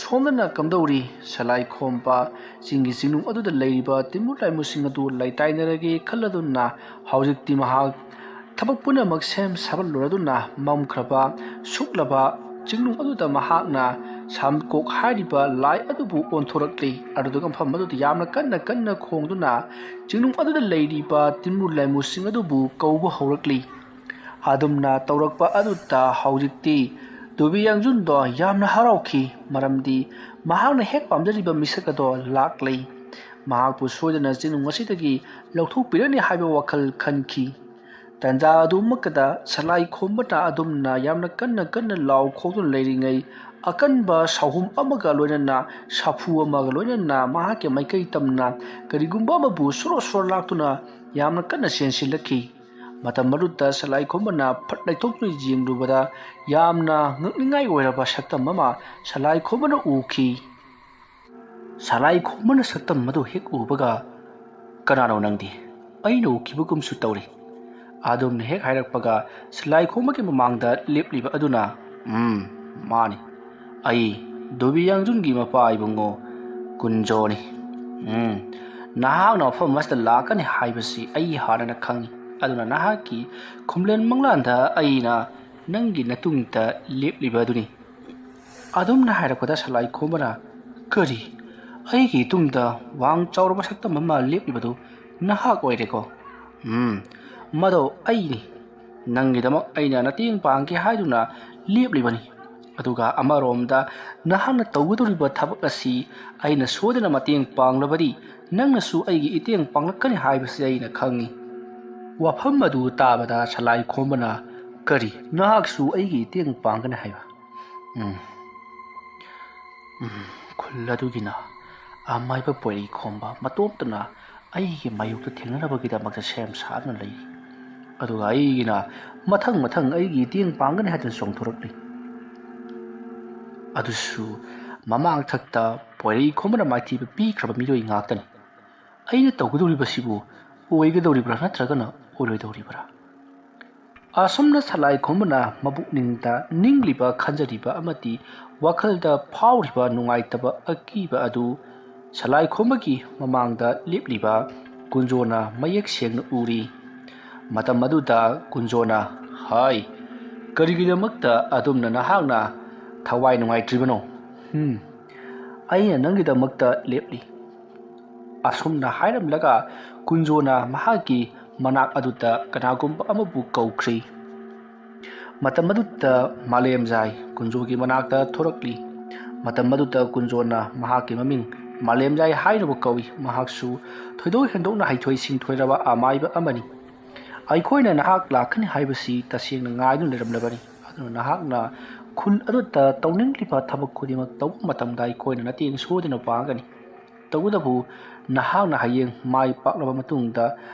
ꯁꯣꯝꯗꯅ ꯀꯝꯗꯧꯔꯤ? ꯁꯂꯥꯏ ꯈꯣꯝꯕ ꯆꯤꯡꯒꯤ ꯆꯤꯡꯅꯨꯡ ꯑꯗꯨꯗ ꯂꯩꯔꯤꯕ ꯇꯤꯟꯃꯨ ꯂꯥꯏꯃꯨꯁꯤꯡ ꯑꯗꯨ ꯂꯩꯇꯥꯏꯅꯔꯒꯦ ꯈꯜꯂꯗꯨꯅ ꯍꯧꯖꯤꯛꯇꯤ ꯃꯍꯥꯛ ꯊꯕꯛ ꯄꯨꯝꯅꯃꯛ ꯁꯦꯝ ꯁꯥꯕ ꯂꯣꯏꯔꯗꯨꯅ ꯃꯝꯈ꯭ꯔꯕ, ꯁꯨꯛꯂꯕ ꯆꯤꯡꯅꯨꯡ ꯑꯗꯨꯗ ꯃꯍꯥꯛꯅ ꯁꯥꯝꯀꯣꯛ ꯍꯥꯏꯔꯤꯕ ꯂꯥꯏ ꯑꯗꯨꯕꯨ ꯑꯣꯟꯊꯣꯔꯛꯂꯤ꯫ ꯑꯗꯨꯗꯨꯒ ꯃꯐꯝ ꯑꯗꯨꯗ ꯌꯥꯝꯅ ꯀꯟꯅ ꯀꯟꯅ ꯈꯣꯡꯗꯨꯅ ꯆꯤꯡꯅꯨꯡ ꯑꯗꯨꯗ ꯂꯩꯔꯤꯕ ꯇꯤꯟꯃꯨ ꯂꯥꯏꯃꯨꯁꯤꯡ ꯑꯗꯨꯕꯨ ꯀꯧꯕ ꯍꯧꯔꯛꯂꯤ꯫ ꯑꯗꯨꯝꯅ ꯇꯧꯔꯛꯄ ꯑꯗꯨꯗ ꯍꯧꯖꯤꯛꯇꯤ ꯗꯣꯕꯤ ꯌꯥꯡꯖꯨꯟꯗꯣ ꯌꯥꯝꯅ ꯍꯔꯥꯎꯈꯤ, ꯃꯔꯝꯗꯤ ꯃꯍꯥꯛꯅ ꯍꯦꯛ ꯄꯥꯝꯖꯔꯤꯕ ꯃꯤꯁꯛ ꯑꯗꯣ ꯂꯥꯛꯂꯦ꯫ ꯃꯍꯥꯛꯄꯨ ꯁꯣꯏꯗꯅ ꯆꯤꯡꯅꯨꯡ ꯑꯁꯤꯗꯒꯤ ꯂꯧꯊꯣꯛꯄꯤꯔꯅꯤ ꯍꯥꯏꯕ ꯋꯥꯈꯜ ꯈꯟꯈꯤ꯫ ꯇꯟꯖꯥ ꯑꯗꯨꯃꯛꯇꯗ ꯁꯂꯥꯏ ꯈꯣꯝꯕꯅ ꯑꯗꯨꯝꯅ ꯌꯥꯝꯅ ꯀꯟꯅ ꯀꯟꯅ ꯂꯥꯎ ꯈꯣꯡꯗꯨꯅ ꯂꯩꯔꯤꯉꯩ, ꯑꯀꯟꯕ ꯁꯥꯍꯨꯝ ꯑꯃꯒ ꯂꯣꯏꯅꯅ ꯁꯥꯐꯨ ꯑꯃꯒ ꯂꯣꯏꯅꯅ ꯃꯍꯥꯛꯀꯤ ꯃꯥꯏꯀꯩ ꯇꯝꯅ ꯀꯔꯤꯒꯨꯝꯕ ꯑꯃꯕꯨ ꯁꯣꯔꯣ ꯁꯣꯔꯣ ꯂꯥꯛꯇꯨꯅ ꯌꯥꯝꯅ ꯀꯟꯅ ꯆꯦꯟꯁꯤꯜꯂꯛꯈꯤ꯫ ꯃꯇꯝ ꯑꯗꯨꯗ ꯁꯂꯥꯏ ꯈꯣꯝꯕꯅ ꯐꯠ ꯂꯩꯊꯣꯛꯇꯨꯅ ꯌꯦꯡꯂꯨꯕꯗ ꯌꯥꯝꯅ ꯉꯛꯅꯤꯡꯉꯥꯏ ꯑꯣꯏꯔꯕ ꯁꯛꯇꯝ ꯑꯃ ꯁꯂꯥꯏ ꯈꯣꯝꯕꯅ ꯎꯈꯤ꯫ ꯁꯂꯥꯏ ꯈꯣꯝꯕꯅ ꯁꯛꯇꯝ ꯑꯗꯨ ꯍꯦꯛ ꯎꯕꯒ, "ꯀꯅꯥꯅꯣ ꯅꯪꯗꯤ? ꯑꯩꯅ ꯎꯈꯤꯕꯒꯨꯝꯁꯨ ꯇꯧꯔꯤ꯫" ꯑꯗꯨꯝꯅ ꯍꯦꯛ ꯍꯥꯏꯔꯛꯄꯒ ꯁꯂꯥꯏ ꯈꯣꯝꯕꯒꯤ ꯃꯃꯥꯡꯗ ꯂꯦꯞꯂꯤꯕ ꯑꯗꯨꯅ, "ꯎꯝ, ꯃꯥꯅꯤ꯫ ꯑꯩ ꯗꯣꯕꯤ ꯌꯥꯡꯖꯨꯟꯒꯤ ꯃꯄꯥ ꯏꯕꯨꯡꯉꯣ ꯀꯨꯟꯖꯣꯅꯤ꯫ ꯎꯝ, ꯅꯍꯥꯛꯅ ꯃꯐꯝ ꯑꯁꯤꯗ ꯂꯥꯛꯀꯅꯤ ꯍꯥꯏꯕꯁꯤ ꯑꯩ ꯍꯥꯟꯅꯅ ꯈꯪꯏ꯫ ꯑꯗꯨꯅ ꯅꯍꯥꯛꯀꯤ ꯈꯨꯝꯂꯦꯟ ꯃꯪꯂꯥꯟꯗ ꯑꯩꯅ ꯅꯪꯒꯤ ꯅꯇꯨꯡꯗ ꯂꯦꯞꯂꯤꯕ ꯑꯗꯨꯅꯤ꯫" ꯑꯗꯨꯝꯅ ꯍꯥꯏꯔꯛꯄꯗ ꯁꯂꯥꯏ ꯈꯣꯝꯕꯅ, "ꯀꯔꯤ? ꯑꯩꯒꯤ ꯏꯇꯨꯡꯗ ꯋꯥꯡ ꯆꯥꯎꯔꯕ ꯁꯛꯇꯝ ꯑꯃ ꯂꯦꯞꯂꯤꯕꯗꯨ ꯅꯍꯥꯛ ꯑꯣꯏꯔꯦꯀꯣ?" "ꯎꯝ, ꯃꯗꯣ ꯑꯩꯅꯤ꯫ ꯅꯪꯒꯤꯗꯃꯛ ꯑꯩꯅ ꯃꯇꯦꯡ ꯄꯥꯡꯒꯦ ꯍꯥꯏꯗꯨꯅ ꯂꯦꯞꯂꯤꯕꯅꯤ꯫ ꯑꯗꯨꯒ ꯑꯃꯔꯣꯝꯗ ꯅꯍꯥꯛꯅ ꯇꯧꯒꯗꯧꯔꯤꯕ ꯊꯕꯛ ꯑꯁꯤ ꯑꯩꯅ ꯁꯣꯏꯗꯅ ꯃꯇꯦꯡ ꯄꯥꯡꯂꯕꯗꯤ ꯅꯪꯅꯁꯨ ꯑꯩꯒꯤ ꯏꯇꯦꯡ ꯄꯥꯡꯂꯛꯀꯅꯤ ꯍꯥꯏꯕꯁꯤ ꯑꯩꯅ ꯈꯪꯏ꯫" ꯋꯥꯐꯝ ꯑꯗꯨ ꯇꯥꯕꯗ ꯁꯂꯥꯏ ꯈꯣꯝꯕꯅ, "ꯀꯔꯤ? ꯅꯍꯥꯛꯁꯨ ꯑꯩꯒꯤ ꯏꯇꯦꯡ ꯄꯥꯡꯒꯅꯤ ꯍꯥꯏꯕ?" ꯎꯝ꯫ ꯎꯝ, ꯈꯨꯜ ꯑꯗꯨꯒꯤꯅ ꯑꯃꯥꯏꯕ ꯄꯣꯏꯔꯩ ꯈꯣꯝꯕ ꯃꯇꯣꯝꯇꯅ ꯑꯩꯒꯤ ꯃꯥꯌꯣꯛꯇ ꯊꯦꯡꯅꯅꯕꯒꯤꯗꯃꯛꯇ ꯁꯦꯝ ꯁꯥꯗꯨꯅ ꯂꯩꯔꯤ꯫ ꯑꯗꯨꯒ ꯑꯩꯒꯤꯅ ꯃꯊꯪ ꯃꯊꯪ ꯑꯩꯒꯤ ꯏꯇꯦꯡ ꯄꯥꯡꯒꯅꯤ ꯍꯥꯏꯗꯨꯅ ꯆꯣꯡꯊꯣꯔꯛꯂꯤ꯫ ꯑꯗꯨꯁꯨ ꯃꯃꯥꯡꯊꯛꯇ ꯄꯣꯏꯔꯩ ꯈꯣꯝꯕꯅ ꯃꯥꯏꯊꯤꯕ ꯄꯤꯈ꯭ꯔꯕ ꯃꯤꯑꯣꯏ ꯉꯥꯛꯇꯅꯤ꯫ ꯑꯩꯅ ꯇꯧꯒꯗꯧꯔꯤꯕꯁꯤꯕꯨ ꯑꯣꯏꯒꯗꯧꯔꯤꯕ꯭ꯔꯥ ꯅꯠꯇ꯭ꯔꯒꯅ ꯑꯣꯏꯔꯣꯏꯗꯧꯔꯤꯕ꯭ꯔꯥ? ꯑꯁꯨꯝꯅ ꯁꯂꯥꯏ ꯈꯣꯝꯕꯅ ꯃꯕꯨꯛꯅꯤꯡꯗ ꯅꯤꯡꯂꯤꯕ, ꯈꯟꯖꯔꯤꯕ ꯑꯃꯗꯤ ꯋꯥꯈꯜꯗ ꯐꯥꯎꯔꯤꯕ ꯅꯨꯡꯉꯥꯏꯇꯕ, ꯑꯀꯤꯕ ꯑꯗꯨ ꯁꯂꯥꯏ ꯈꯣꯝꯕꯒꯤ ꯃꯃꯥꯡꯗ ꯂꯦꯞꯂꯤꯕ ꯀꯨꯟꯖꯣꯅ ꯃꯌꯦꯛ ꯁꯦꯡꯅ ꯎꯔꯤ꯫ ꯃꯇꯝ ꯑꯗꯨꯗ ꯀꯨꯟꯖꯣꯅ, "ꯍꯥꯏ, ꯀꯔꯤꯒꯤꯗꯃꯛꯇ ꯑꯗꯨꯝꯅ ꯅꯍꯥꯛꯅ ꯊꯋꯥꯏ ꯅꯨꯡꯉꯥꯏꯇ꯭ꯔꯤꯕꯅꯣ? ꯎꯝ, ꯑꯩꯅ ꯅꯪꯒꯤꯗꯃꯛꯇ ꯂꯦꯞꯂꯤ꯫ ꯑꯁꯨꯝꯅ ꯍꯥꯏꯔꯝꯂꯒ ꯀꯨꯟꯖꯣꯅ ꯃꯍꯥꯛꯀꯤ ꯃꯅꯥꯛ ꯑꯗꯨꯗ ꯀꯅꯥꯒꯨꯝꯕ ꯑꯃꯕꯨ ꯀꯧꯈ꯭ꯔꯤ꯫ ꯃꯇꯝ ꯑꯗꯨꯗ ꯃꯥꯂꯦꯝꯖꯥꯏ ꯀꯨꯟꯖꯣꯒꯤ ꯃꯅꯥꯛꯇ ꯊꯣꯔꯛꯂꯤ꯫ ꯃꯇꯝ ꯑꯗꯨꯗ ꯀꯨꯟꯖꯣꯅ ꯃꯍꯥꯛꯀꯤ ꯃꯃꯤꯡ ꯃꯥꯂꯦꯝꯖꯥꯏ ꯍꯥꯏꯅꯕ ꯀꯧꯏ꯫ ꯃꯍꯥꯛꯁꯨ ꯊꯣꯏꯗꯣꯛ ꯍꯦꯟꯗꯣꯛꯅ ꯍꯩꯊꯣꯏ ꯁꯤꯡꯊꯣꯏꯔꯕ ꯑꯃꯥꯏꯕ ꯑꯃꯅꯤ꯫ ꯑꯩꯈꯣꯏꯅ ꯅꯍꯥꯛ ꯂꯥꯛꯀꯅꯤ ꯍꯥꯏꯕꯁꯤ ꯇꯁꯦꯡꯅ ꯉꯥꯏꯗꯨꯅ ꯂꯩꯔꯝꯂꯕꯅꯤ꯫ ꯑꯗꯨꯅ ꯅꯍꯥꯛꯅ ꯈꯨꯜ ꯑꯗꯨꯗ ꯇꯧꯅꯤꯡꯂꯤꯕ ꯊꯕꯛ ꯈꯨꯗꯤꯡꯃꯛ ꯇꯧꯕ ꯃꯇꯝꯗ ꯑꯩꯈꯣꯏꯅ ꯅꯇꯦꯡ ꯁꯣꯏꯗꯅ ꯄꯥꯡꯒꯅꯤ꯫ ꯇꯧꯕꯇꯕꯨ ꯅꯍꯥꯛꯅ ꯍꯌꯦꯡ ꯃꯥꯏ ꯄꯥꯛꯂꯕ ꯃꯇꯨꯡꯗ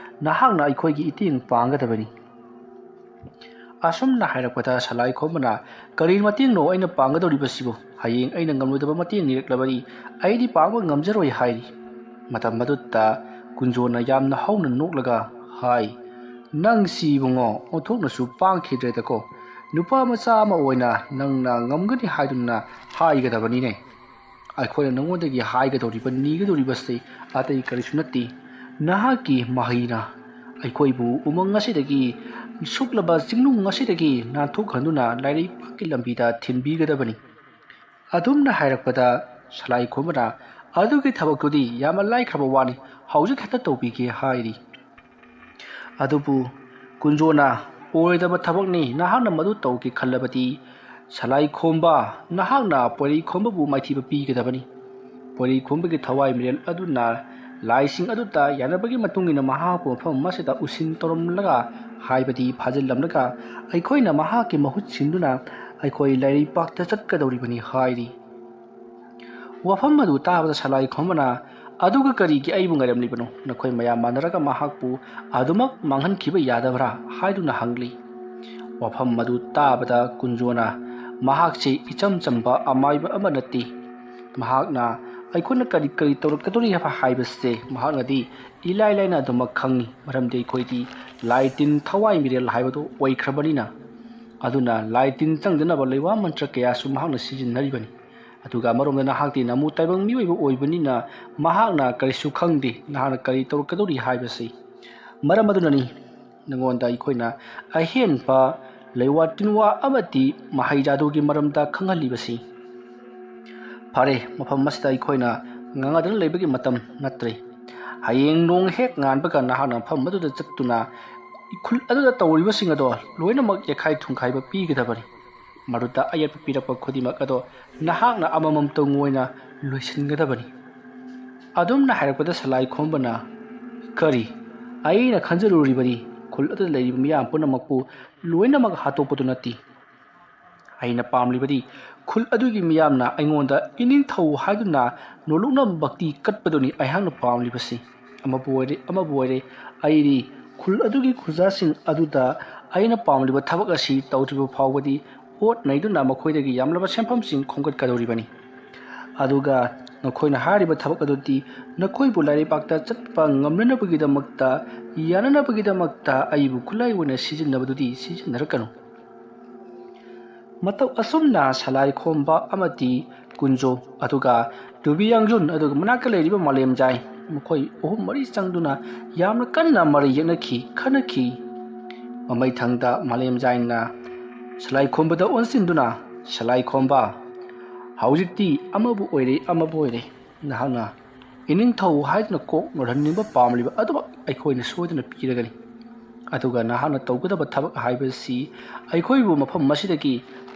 ꯅꯍꯥꯛꯅ ꯑꯩꯈꯣꯏꯒꯤ ꯏꯇꯦꯡ ꯄꯥꯡꯒꯗꯕꯅꯤ꯫ ꯑꯁꯨꯝꯅ ꯍꯥꯏꯔꯛꯄꯗ ꯁꯂꯥꯏ ꯈꯣꯝꯕꯅ, "ꯀꯔꯤ ꯃꯇꯦꯡꯅꯣ ꯑꯩꯅ ꯄꯥꯡꯒꯗꯧꯔꯤꯕꯁꯤꯕꯨ? ꯍꯌꯦꯡ ꯑꯩꯅ ꯉꯝꯂꯣꯏꯗꯕ ꯃꯇꯦꯡ ꯅꯤꯔꯛꯂꯕꯗꯤ ꯑꯩꯗꯤ ꯄꯥꯡꯕ ꯉꯝꯖꯔꯣꯏ" ꯍꯥꯏꯔꯤ꯫ ꯃꯇꯝ ꯑꯗꯨꯗ ꯀꯨꯟꯖꯣꯅ ꯌꯥꯝꯅ ꯍꯧꯅ ꯅꯣꯛꯂꯒ ꯍꯥꯏ, "ꯅꯪꯁꯤ ꯏꯕꯨꯡꯉꯣ, ꯑꯣꯟꯊꯣꯛꯅꯁꯨ ꯄꯥꯡꯈꯤꯗ꯭ꯔꯦꯗꯀꯣ꯫ ꯅꯨꯄꯥ ꯃꯆꯥ ꯑꯃ ꯑꯣꯏꯅ ꯅꯪꯅ ꯉꯝꯒꯅꯤ ꯍꯥꯏꯗꯨꯅ ꯍꯥꯏꯒꯗꯕꯅꯤꯅꯦ꯫ ꯑꯩꯈꯣꯏꯅ ꯅꯉꯣꯟꯗꯒꯤ ꯍꯥꯏꯒꯗꯧꯔꯤꯕ, ꯅꯤꯒꯗꯧꯔꯤꯕꯁꯤ ꯑꯇꯩ ꯀꯔꯤꯁꯨ ꯅꯠꯇꯦ꯫ ꯅꯍꯥꯛꯀꯤ ꯃꯍꯩꯅ ꯑꯩꯈꯣꯏꯕꯨ ꯎꯃꯪ ꯑꯁꯤꯗꯒꯤ, ꯁꯨꯛꯂꯕ ꯆꯤꯡꯅꯨꯡ ꯑꯁꯤꯗꯒꯤ ꯅꯥꯟꯊꯣꯛꯍꯟꯗꯨꯅ ꯂꯥꯏꯔꯩꯄꯥꯛꯀꯤ ꯂꯝꯕꯤꯗ ꯊꯤꯟꯕꯤꯒꯗꯕꯅꯤ"꯫ ꯑꯗꯨꯝꯅ ꯍꯥꯏꯔꯛꯄꯗ ꯁꯂꯥꯏ ꯈꯣꯝꯕꯅ, "ꯑꯗꯨꯒꯤ ꯊꯕꯛꯇꯨꯗꯤ ꯌꯥꯝꯅ ꯂꯥꯏꯈ꯭ꯔꯕ ꯋꯥꯅꯤ, ꯍꯧꯖꯤꯛ ꯍꯦꯛꯇ ꯇꯧꯕꯤꯒꯦ" ꯍꯥꯏꯔꯤ꯫ ꯑꯗꯨꯕꯨ ꯀꯨꯟꯖꯣꯅ, "ꯑꯣꯏꯔꯣꯏꯗꯕ ꯊꯕꯛꯅꯤ, ꯅꯍꯥꯛꯅ ꯃꯗꯨ ꯇꯧꯒꯦ ꯈꯜꯂꯕꯗꯤ ꯁꯂꯥꯏ ꯈꯣꯝꯕ, ꯅꯍꯥꯛꯅ ꯄꯣꯏꯔꯩ ꯈꯣꯝꯕꯕꯨ ꯃꯥꯏꯊꯤꯕ ꯄꯤꯒꯗꯕꯅꯤ"꯫ ꯄꯣꯏꯔꯩ ꯈꯣꯝꯕꯒꯤ ꯊꯋꯥꯏ ꯃꯤꯔꯦꯜ ꯑꯗꯨꯅ ꯂꯥꯏꯁꯤꯡ ꯑꯗꯨꯗ ꯌꯥꯅꯕꯒꯤ ꯃꯇꯨꯡ ꯏꯟꯅ ꯃꯍꯥꯛꯄꯨ ꯃꯐꯝ ꯑꯃꯁꯤꯗ ꯎꯁꯤꯟ ꯇꯧꯔꯝꯂꯒ, ꯍꯥꯏꯕꯗꯤ ꯐꯥꯖꯤꯜꯂꯝꯂꯒ, "ꯑꯩꯈꯣꯏꯅ ꯃꯍꯥꯛꯀꯤ ꯃꯍꯨꯠ ꯁꯤꯟꯗꯨꯅ ꯑꯩꯈꯣꯏ ꯂꯥꯏꯔꯩꯄꯥꯛꯇ ꯆꯠꯀꯗꯧꯔꯤꯕꯅꯤ" ꯍꯥꯏꯔꯤ꯫ ꯋꯥꯐꯝ ꯑꯗꯨ ꯇꯥꯕꯗ ꯁꯂꯥꯏ ꯈꯣꯝꯕꯅ, "ꯑꯗꯨꯒ ꯀꯔꯤꯒꯤ ꯑꯩꯕꯨ ꯉꯥꯏꯔꯝꯂꯤꯕꯅꯣ? ꯅꯈꯣꯏ ꯃꯌꯥꯝ ꯃꯥꯟꯅꯔꯒ ꯃꯍꯥꯛꯄꯨ ꯑꯗꯨꯃꯛ ꯃꯥꯡꯍꯟꯈꯤꯕ ꯌꯥꯗꯕ꯭ꯔꯥ?" ꯍꯥꯏꯗꯨꯅ ꯍꯪꯂꯤ꯫ ꯋꯥꯐꯝ ꯑꯗꯨ ꯇꯥꯕꯗ ꯀꯨꯟꯖꯣꯅ, "ꯃꯍꯥꯛꯁꯤ ꯏꯆꯝ ꯆꯝꯕ ꯑꯃꯥꯏꯕ ꯑꯃ ꯅꯠꯇꯦ꯫ ꯃꯍꯥꯛꯅ ꯑꯩꯈꯣꯏꯅ ꯀꯔꯤ ꯀꯔꯤ ꯇꯧꯔꯛꯀꯗꯧꯔꯤ ꯍꯥꯏꯕ ꯍꯥꯏꯕꯁꯦ ꯃꯍꯥꯛꯅꯗꯤ ꯏꯂꯥꯏ ꯂꯥꯏꯅ ꯑꯗꯨꯃꯛ ꯈꯪꯏ, ꯃꯔꯝꯗꯤ ꯑꯩꯈꯣꯏꯗꯤ ꯂꯥꯏ ꯇꯤꯟ ꯊꯋꯥꯏ ꯃꯤꯔꯦꯜ ꯍꯥꯏꯕꯗꯨ ꯑꯣꯏꯈ꯭ꯔꯕꯅꯤꯅ꯫ ꯑꯗꯨꯅ ꯂꯥꯏ ꯇꯤꯟ ꯆꯪꯗꯅꯕ ꯂꯩꯋꯥ ꯃꯟꯇ꯭ꯔ ꯀꯌꯥꯁꯨ ꯃꯍꯥꯛꯅ ꯁꯤꯖꯤꯟꯅꯔꯤꯕꯅꯤ꯫ ꯑꯗꯨꯒ ꯑꯃꯔꯣꯝꯗ ꯅꯍꯥꯛꯇꯤ ꯅꯃꯨ ꯇꯥꯏꯕꯪ ꯃꯤꯑꯣꯏꯕ ꯑꯣꯏꯕꯅꯤꯅ ꯃꯍꯥꯛꯅ ꯀꯔꯤꯁꯨ ꯈꯪꯗꯦ, ꯅꯍꯥꯛꯅ ꯀꯔꯤ ꯇꯧꯔꯛꯀꯗꯧꯔꯤ ꯍꯥꯏꯕꯁꯤ꯫ ꯃꯔꯝ ꯑꯗꯨꯅꯅꯤ ꯅꯉꯣꯟꯗ ꯑꯩꯈꯣꯏꯅ ꯑꯍꯦꯟꯕ ꯂꯩꯋꯥ ꯇꯤꯟꯋꯥ ꯑꯃꯗꯤ ꯃꯍꯩ ꯖꯥꯗꯨꯒꯤ ꯃꯔꯝꯗ ꯈꯪꯍꯜꯂꯤꯕꯁꯤ꯫ ꯐꯔꯦ, ꯃꯐꯝ ꯑꯁꯤꯗ ꯑꯩꯈꯣꯏꯅ ꯉꯥꯡꯅꯗꯨꯅ ꯂꯩꯕꯒꯤ ꯃꯇꯝ ꯅꯠꯇ꯭ꯔꯦ꯫ ꯍꯌꯦꯡ ꯅꯣꯡ ꯍꯦꯛ ꯉꯥꯟꯕꯒ ꯅꯍꯥꯛꯅ ꯃꯐꯝ ꯑꯗꯨꯗ ꯆꯠꯇꯨꯅ ꯈꯨꯜ ꯑꯗꯨꯗ ꯇꯧꯔꯤꯕꯁꯤꯡ ꯑꯗꯣ ꯂꯣꯏꯅꯃꯛ ꯌꯦꯛꯈꯥꯏ ꯊꯨꯡꯈꯥꯏꯕ ꯄꯤꯒꯗꯕꯅꯤ꯫ ꯃꯗꯨꯗ ꯑꯌꯦꯠꯄ ꯄꯤꯔꯛꯄ ꯈꯨꯗꯤꯡꯃꯛ ꯑꯗꯣ ꯅꯍꯥꯛꯅ ꯑꯃꯃꯝꯇꯪ ꯑꯣꯏꯅ ꯂꯣꯏꯁꯤꯟꯒꯗꯕꯅꯤ꯫ ꯑꯗꯨꯝꯅ ꯍꯥꯏꯔꯛꯄꯗ ꯁꯂꯥꯏ ꯈꯣꯝꯕꯅ, "ꯀꯔꯤ? ꯑꯩꯅ ꯈꯟꯖꯔꯨꯔꯤꯕꯅꯤ, ꯈꯨꯜ ꯑꯗꯨꯗ ꯂꯩꯔꯤꯕ ꯃꯤꯌꯥꯝ ꯄꯨꯝꯅꯃꯛꯄꯨ ꯂꯣꯏꯅꯃꯛ ꯍꯥꯠꯇꯣꯛꯄꯗꯨ ꯅꯠꯇꯦ꯫ ꯑꯩꯅ ꯄꯥꯝꯂꯤꯕꯗꯤ ꯈꯨꯜ ꯑꯗꯨꯒꯤ ꯃꯤꯌꯥꯝꯅ ꯑꯩꯉꯣꯟꯗ ꯏꯅꯤꯡꯊꯧ ꯍꯥꯏꯗꯨꯅ ꯅꯣꯂꯨꯛꯅ ꯚꯛꯇꯤ ꯀꯠꯄꯗꯨꯅꯤ ꯑꯩꯍꯥꯛꯅ ꯄꯥꯝꯂꯤꯕꯁꯤ꯫ ꯑꯃꯕꯨ ꯑꯣꯏꯔꯦ, ꯑꯃꯕꯨ ꯑꯣꯏꯔꯦ, ꯑꯩꯗꯤ ꯈꯨꯜ ꯑꯗꯨꯒꯤ ꯈꯨꯖꯥꯁꯤꯡ ꯑꯗꯨꯗ ꯑꯩꯅ ꯄꯥꯝꯂꯤꯕ ꯊꯕꯛ ꯑꯁꯤ ꯇꯧꯗ꯭ꯔꯤꯕ ꯐꯥꯎꯕꯗꯤ ꯑꯣꯠ ꯅꯩꯗꯨꯅ ꯃꯈꯣꯏꯗꯒꯤ ꯌꯥꯝꯂꯕ ꯁꯦꯟꯐꯝꯁꯤꯡ ꯈꯣꯝꯒꯠꯀꯗꯧꯔꯤꯕꯅꯤ꯫ ꯑꯗꯨꯒ ꯅꯈꯣꯏꯅ ꯍꯥꯏꯔꯤꯕ ꯊꯕꯛ ꯑꯗꯨꯗꯤ ꯅꯈꯣꯏꯕꯨ ꯂꯥꯏꯔꯩꯄꯥꯛꯇ ꯆꯠꯄ ꯉꯝꯅꯅꯕꯒꯤꯗꯃꯛꯇ, ꯌꯥꯅꯅꯕꯒꯤꯗꯃꯛꯇ ꯑꯩꯕꯨ ꯈꯨꯠꯂꯥꯏ ꯑꯣꯏꯅ ꯁꯤꯖꯤꯟꯅꯕꯗꯨꯗꯤ ꯁꯤꯖꯤꯟꯅꯔꯛꯀꯅꯨ꯫" ꯃꯇꯧ ꯑꯁꯨꯝꯅ ꯁꯂꯥꯏ ꯈꯣꯝꯕ ꯑꯃꯗꯤ ꯀꯨꯟꯖꯣ, ꯑꯗꯨꯒ ꯇꯨꯕꯤ ꯌꯥꯡꯖꯨꯟ, ꯑꯗꯨꯒ ꯃꯅꯥꯛꯇ ꯂꯩꯔꯤꯕ ꯃꯥꯂꯦꯝꯖꯥꯏ, ꯃꯈꯣꯏ ꯑꯍꯨꯝ ꯃꯔꯤ ꯆꯪꯗꯨꯅ ꯌꯥꯝꯅ ꯀꯟꯅ ꯃꯔꯩ ꯌꯦꯠꯅꯈꯤ, ꯈꯟꯅꯈꯤ꯫ ꯃꯃꯩꯊꯪꯗ ꯃꯥꯂꯦꯝꯖꯥꯏꯅ ꯁꯂꯥꯏ ꯈꯣꯝꯕꯗ ꯑꯣꯟꯁꯤꯟꯗꯨꯅ, "ꯁꯂꯥꯏ ꯈꯣꯝꯕ, ꯍꯧꯖꯤꯛꯇꯤ ꯑꯃꯕꯨ ꯑꯣꯏꯔꯦ, ꯑꯃꯕꯨ ꯑꯣꯏꯔꯦ, ꯅꯍꯥꯛꯅ ꯏꯅꯤꯡꯊꯧ ꯍꯥꯏꯗꯨꯅ ꯀꯣꯛ ꯅꯣꯜꯍꯟꯅꯤꯡꯕ ꯄꯥꯝꯂꯤꯕ ꯑꯗꯨꯃꯛ ꯑꯩꯈꯣꯏꯅ ꯁꯣꯏꯗꯅ ꯄꯤꯔꯒꯅꯤ꯫ ꯑꯗꯨꯒ ꯅꯍꯥꯛꯅ ꯇꯧꯒꯗꯕ ꯊꯕꯛ ꯍꯥꯏꯕꯁꯤ ꯑꯩꯈꯣꯏꯕꯨ ꯃꯐꯝ ꯑꯁꯤꯗꯒꯤ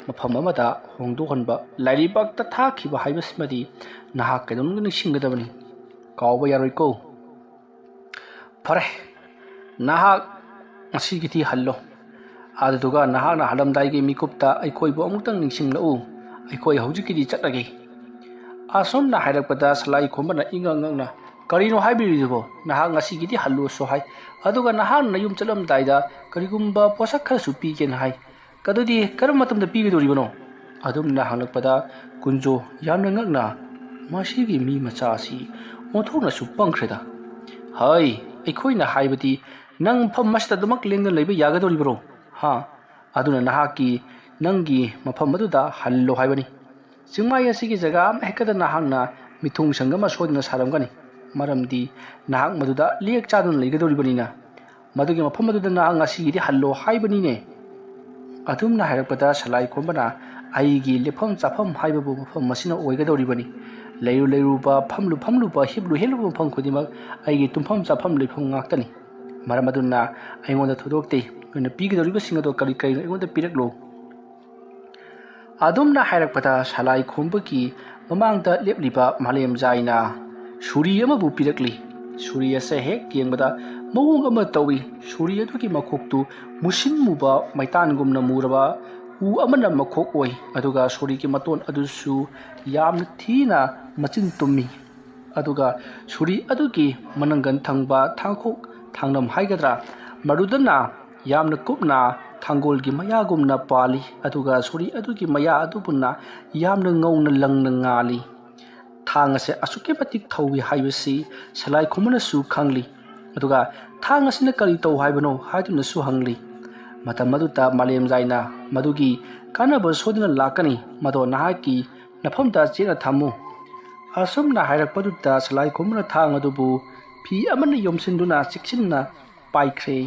ꯃꯐꯝ ꯑꯃꯗ ꯍꯣꯡꯗꯣꯛꯍꯟꯕ, ꯂꯥꯏꯔꯩꯄꯥꯛꯇ ꯊꯥꯈꯤꯕ ꯍꯥꯏꯕꯁꯤꯃꯗꯤ ꯅꯍꯥꯛ ꯀꯩꯗꯧꯅꯨꯡꯗ ꯅꯤꯡꯁꯤꯡꯒꯗꯕꯅꯤ꯫ ꯀꯥꯎꯕ ꯌꯥꯔꯣꯏꯀꯣ꯫ ꯐꯔꯦ, ꯅꯍꯥꯛ ꯉꯁꯤꯒꯤꯗꯤ ꯍꯜꯂꯣ꯫ ꯑꯗꯨꯗꯨꯒ ꯅꯍꯥꯛꯅ ꯍꯜꯂꯝꯗꯥꯏꯒꯤ ꯃꯤꯀꯨꯞꯇ ꯑꯩꯈꯣꯏꯕꯨ ꯑꯃꯨꯛꯇꯪ ꯅꯤꯡꯁꯤꯡꯂꯛꯎ꯫ ꯑꯩꯈꯣꯏ ꯍꯧꯖꯤꯛꯀꯤꯗꯤ ꯆꯠꯂꯒꯦ꯫" ꯑꯁꯨꯝꯅ ꯍꯥꯏꯔꯛꯄꯗ ꯁꯂꯥꯏ ꯈꯣꯝꯕꯅ ꯏꯉꯛ ꯉꯛꯅ, "ꯀꯔꯤꯅꯣ ꯍꯥꯏꯕꯤꯔꯤꯗꯨꯕꯣ? ꯅꯍꯥꯛ ꯉꯁꯤꯒꯤꯗꯤ ꯍꯜꯂꯨꯁꯨ ꯍꯥꯏ, ꯑꯗꯨꯒ ꯅꯍꯥꯛꯅ ꯌꯨꯝ ꯆꯠꯂꯝꯗꯥꯏꯗ ꯀꯔꯤꯒꯨꯝꯕ ꯄꯣꯠꯁꯛ ꯈꯔꯁꯨ ꯄꯤꯒꯦꯅ ꯍꯥꯏ꯫ ꯑꯗꯨꯗꯤ ꯀꯔꯝꯕ ꯃꯇꯝꯗ ꯄꯤꯒꯗꯧꯔꯤꯕꯅꯣ?" ꯑꯗꯨꯝꯅ ꯍꯪꯂꯛꯄꯗ ꯀꯨꯟꯖꯣ ꯌꯥꯝꯅ ꯉꯛꯅ, "ꯃꯁꯤꯒꯤ ꯃꯤ ꯃꯆꯥ ꯑꯁꯤ ꯑꯣꯟꯊꯣꯛꯅꯁꯨ ꯄꯪꯈ꯭ꯔꯦꯗ꯫ ꯍꯩ, ꯑꯩꯈꯣꯏꯅ ꯍꯥꯏꯕꯗꯤ ꯅꯪ ꯃꯐꯝ ꯑꯁꯤꯗ ꯑꯗꯨꯃꯛ ꯂꯦꯡꯗꯅ ꯂꯩꯕ ꯌꯥꯒꯗꯧꯔꯤꯕ꯭ꯔꯣ? ꯍꯥ? ꯑꯗꯨꯅ ꯅꯍꯥꯛꯀꯤ, ꯅꯪꯒꯤ ꯃꯐꯝ ꯑꯗꯨꯗ ꯍꯜꯂꯣ ꯍꯥꯏꯕꯅꯤ꯫ ꯆꯤꯡꯃꯥꯏ ꯑꯁꯤꯒꯤ ꯖꯒꯥ ꯑꯃ ꯍꯦꯛꯇꯗ ꯅꯍꯥꯛꯅ ꯃꯤꯊꯨꯡ ꯁꯪ ꯑꯃ ꯁꯣꯏꯗꯅ ꯁꯥꯔꯝꯒꯅꯤ, ꯃꯔꯝꯗꯤ ꯅꯍꯥꯛ ꯃꯗꯨꯗ ꯂꯦꯛ ꯆꯥꯗꯨꯅ ꯂꯩꯒꯗꯧꯔꯤꯕꯅꯤꯅ꯫ ꯃꯗꯨꯒꯤ ꯃꯐꯝ ꯑꯗꯨꯗ ꯅꯍꯥꯛ ꯉꯁꯤꯒꯤꯗꯤ ꯍꯜꯂꯣ ꯍꯥꯏꯕꯅꯤꯅꯦ꯫" ꯑꯗꯨꯝꯅ ꯍꯥꯏꯔꯛꯄꯗ ꯁꯂꯥꯏ ꯈꯣꯝꯕꯅ, "ꯑꯩꯒꯤ ꯂꯦꯞꯐꯝ ꯆꯥꯐꯝ ꯍꯥꯏꯕꯕꯨ ꯃꯐꯝ ꯑꯁꯤꯅ ꯑꯣꯏꯒꯗꯧꯔꯤꯕꯅꯤ꯫ ꯂꯩꯔꯨ ꯂꯩꯔꯨꯕ, ꯐꯝꯂꯨ ꯐꯝꯂꯨꯕ, ꯍꯤꯞꯂꯨ ꯍꯤꯞꯂꯨꯕ ꯃꯐꯝ ꯈꯨꯗꯤꯡꯃꯛ ꯑꯩꯒꯤ ꯇꯨꯝꯐꯝ ꯆꯥꯐꯝ ꯂꯩꯐꯝ ꯉꯥꯛꯇꯅꯤ꯫ ꯃꯔꯝ ꯑꯗꯨꯅ ꯑꯩꯉꯣꯟꯗ ꯊꯣꯏꯗꯣꯛꯇꯦ꯫ ꯅꯣꯏꯅ ꯄꯤꯒꯗꯧꯔꯤꯕꯁꯤꯡ ꯑꯗꯣ ꯀꯔꯤ ꯀꯔꯤꯅꯣ ꯑꯩꯉꯣꯟꯗ ꯄꯤꯔꯛꯂꯨ"꯫ ꯑꯗꯨꯝꯅ ꯍꯥꯏꯔꯛꯄꯗ ꯁꯂꯥꯏ ꯈꯣꯝꯕꯒꯤ ꯃꯃꯥꯡꯗ ꯂꯦꯞꯂꯤꯕ ꯃꯥꯂꯦꯝꯖꯥꯏꯅ ꯁꯨꯔꯤ ꯑꯃꯕꯨ ꯄꯤꯔꯛꯂꯤ꯫ ꯁꯨꯔꯤ ꯑꯁꯦ ꯍꯦꯛ ꯌꯦꯡꯕꯗ ꯃꯑꯣꯡ ꯑꯃ ꯇꯧꯏ꯫ ꯁꯨꯔꯤ ꯑꯗꯨꯒꯤ ꯃꯈꯣꯛꯇꯨ ꯃꯨꯁꯤꯟ ꯃꯨꯕ ꯃꯩꯇꯥꯟꯒꯨꯝꯅ ꯃꯨꯔꯕ ꯎ ꯑꯃꯅ ꯃꯈꯣꯛ ꯑꯣꯏ, ꯑꯗꯨꯒ ꯁꯨꯔꯤꯒꯤ ꯃꯇꯣꯟ ꯑꯗꯨꯁꯨ ꯌꯥꯝꯅ ꯊꯤꯅ ꯃꯆꯤꯟ ꯇꯨꯝꯃꯤ꯫ ꯑꯗꯨꯒ ꯁꯨꯔꯤ ꯑꯗꯨꯒꯤ ꯃꯅꯪꯒꯟ ꯊꯪꯕ ꯊꯥꯡꯈꯣꯛ ꯊꯥꯡꯅꯝ ꯍꯥꯏꯒꯗ꯭ꯔꯥ, ꯃꯗꯨꯗꯅ ꯌꯥꯝꯅ ꯀꯨꯞꯅ ꯊꯥꯡꯒꯣꯜꯒꯤ ꯃꯌꯥꯒꯨꯝꯅ ꯄꯥꯜꯂꯤ, ꯑꯗꯨꯒ ꯁꯨꯔꯤ ꯑꯗꯨꯒꯤ ꯃꯌꯥ ꯑꯗꯨꯕꯨꯅ ꯌꯥꯝꯅ ꯉꯧꯅ ꯂꯪꯅ ꯉꯥꯜꯂꯤ꯫ ꯊꯥꯡ ꯑꯁꯦ ꯑꯁꯨꯛꯀꯤ ꯃꯇꯤꯛ ꯊꯧꯏ ꯍꯥꯏꯕꯁꯤ ꯁꯂꯥꯏ ꯈꯣꯝꯕꯅꯁꯨ ꯈꯪꯂꯤ꯫ ꯑꯗꯨꯒ "ꯊꯥꯡ ꯑꯁꯤꯅ ꯀꯔꯤ ꯇꯧ ꯍꯥꯏꯕꯅꯣ?" ꯍꯥꯏꯗꯨꯅꯁꯨ ꯍꯪꯂꯤ꯫ ꯃꯇꯝ ꯑꯗꯨꯗ ꯃꯥꯂꯦꯝꯖꯥꯏꯅ, "ꯃꯗꯨꯒꯤ ꯀꯥꯟꯅꯕ ꯁꯣꯏꯗꯅ ꯂꯥꯛꯀꯅꯤ, ꯃꯗꯣ ꯅꯍꯥꯛꯀꯤ ꯅꯐꯝꯗ ꯆꯦꯠꯅ ꯊꯝꯃꯨ"꯫ ꯑꯁꯨꯝꯅ ꯍꯥꯏꯔꯛꯄꯗꯨꯗ ꯁꯂꯥꯏ ꯈꯣꯝꯕꯅ ꯊꯥꯡ ꯑꯗꯨꯕꯨ ꯐꯤ ꯑꯃꯅ ꯌꯣꯝꯁꯤꯟꯗꯨꯅ ꯆꯦꯛꯁꯤꯟꯅ ꯄꯥꯏꯈ꯭ꯔꯦ꯫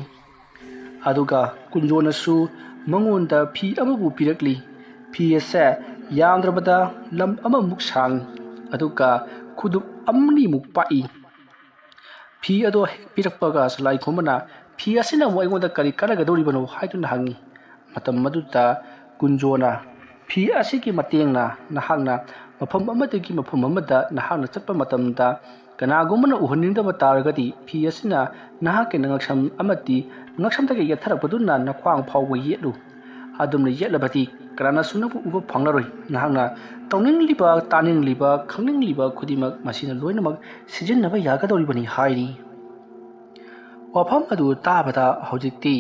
ꯑꯗꯨꯒ ꯀꯨꯟꯖꯣꯅꯁꯨ ꯃꯉꯣꯟꯗ ꯐꯤ ꯑꯃꯕꯨ ꯄꯤꯔꯛꯂꯤ꯫ ꯐꯤ ꯑꯁꯦ ꯌꯥꯝꯗ꯭ꯔꯕꯗ ꯂꯝ ꯑꯃꯃꯨꯛ ꯁꯥꯡꯏ, ꯑꯗꯨꯒ ꯈꯨꯗꯨꯞ ꯑꯅꯤꯃꯨꯛ ꯄꯥꯛꯏ꯫ ꯐꯤ ꯑꯗꯣ ꯍꯦꯛ ꯄꯤꯔꯛꯄꯒ ꯁꯂꯥꯏ ꯈꯣꯝꯕꯅ, "ꯐꯤ ꯑꯁꯤꯅ ꯑꯃꯨꯛ ꯑꯩꯉꯣꯟꯗ ꯀꯔꯤ ꯀꯥꯟꯅꯒꯗꯧꯔꯤꯕꯅꯣ?" ꯍꯥꯏꯗꯨꯅ ꯍꯪꯉꯤ꯫ ꯃꯇꯝ ꯑꯗꯨꯗ ꯀꯨꯟꯖꯣꯅ, "ꯐꯤ ꯑꯁꯤꯒꯤ ꯃꯇꯦꯡꯅ ꯅꯍꯥꯛꯅ ꯃꯐꯝ ꯑꯃꯗꯒꯤ ꯃꯐꯝ ꯑꯃꯗ ꯅꯍꯥꯛꯅ ꯆꯠꯄ ꯃꯇꯝꯗ ꯀꯅꯥꯒꯨꯝꯕꯅ ꯎꯍꯟꯅꯤꯡꯗꯕ ꯇꯥꯔꯒꯗꯤ, ꯐꯤ ꯑꯁꯤꯅ ꯅꯍꯥꯛꯀꯤ ꯅꯉꯛꯁꯝ ꯑꯃꯗꯤ ꯅꯉꯛꯁꯝꯗꯒꯤ ꯌꯦꯠꯊꯔꯛꯄꯗꯨꯅ ꯅꯈ꯭ꯋꯥꯡ ꯐꯥꯎꯕ ꯌꯦꯠꯂꯨ꯫ ꯑꯗꯨꯝꯅ ꯌꯦꯠꯂꯕꯗꯤ ꯀꯅꯥꯅꯁꯨ ꯅꯪꯕꯨ ꯎꯕ ꯐꯪꯂꯔꯣꯏ꯫ ꯅꯍꯥꯛꯅ ꯇꯧꯅꯤꯡꯂꯤꯕ, ꯇꯥꯅꯤꯡꯂꯤꯕ, ꯈꯪꯅꯤꯡꯂꯤꯕ ꯈꯨꯗꯤꯡꯃꯛ ꯃꯁꯤꯅ ꯂꯣꯏꯅꯃꯛ ꯁꯤꯖꯤꯟꯅꯕ ꯌꯥꯒꯗꯧꯔꯤꯕꯅꯤ" ꯍꯥꯏꯔꯤ꯫ ꯋꯥꯐꯝ ꯑꯗꯨ ꯇꯥꯕꯗ ꯍꯧꯖꯤꯛꯇꯤ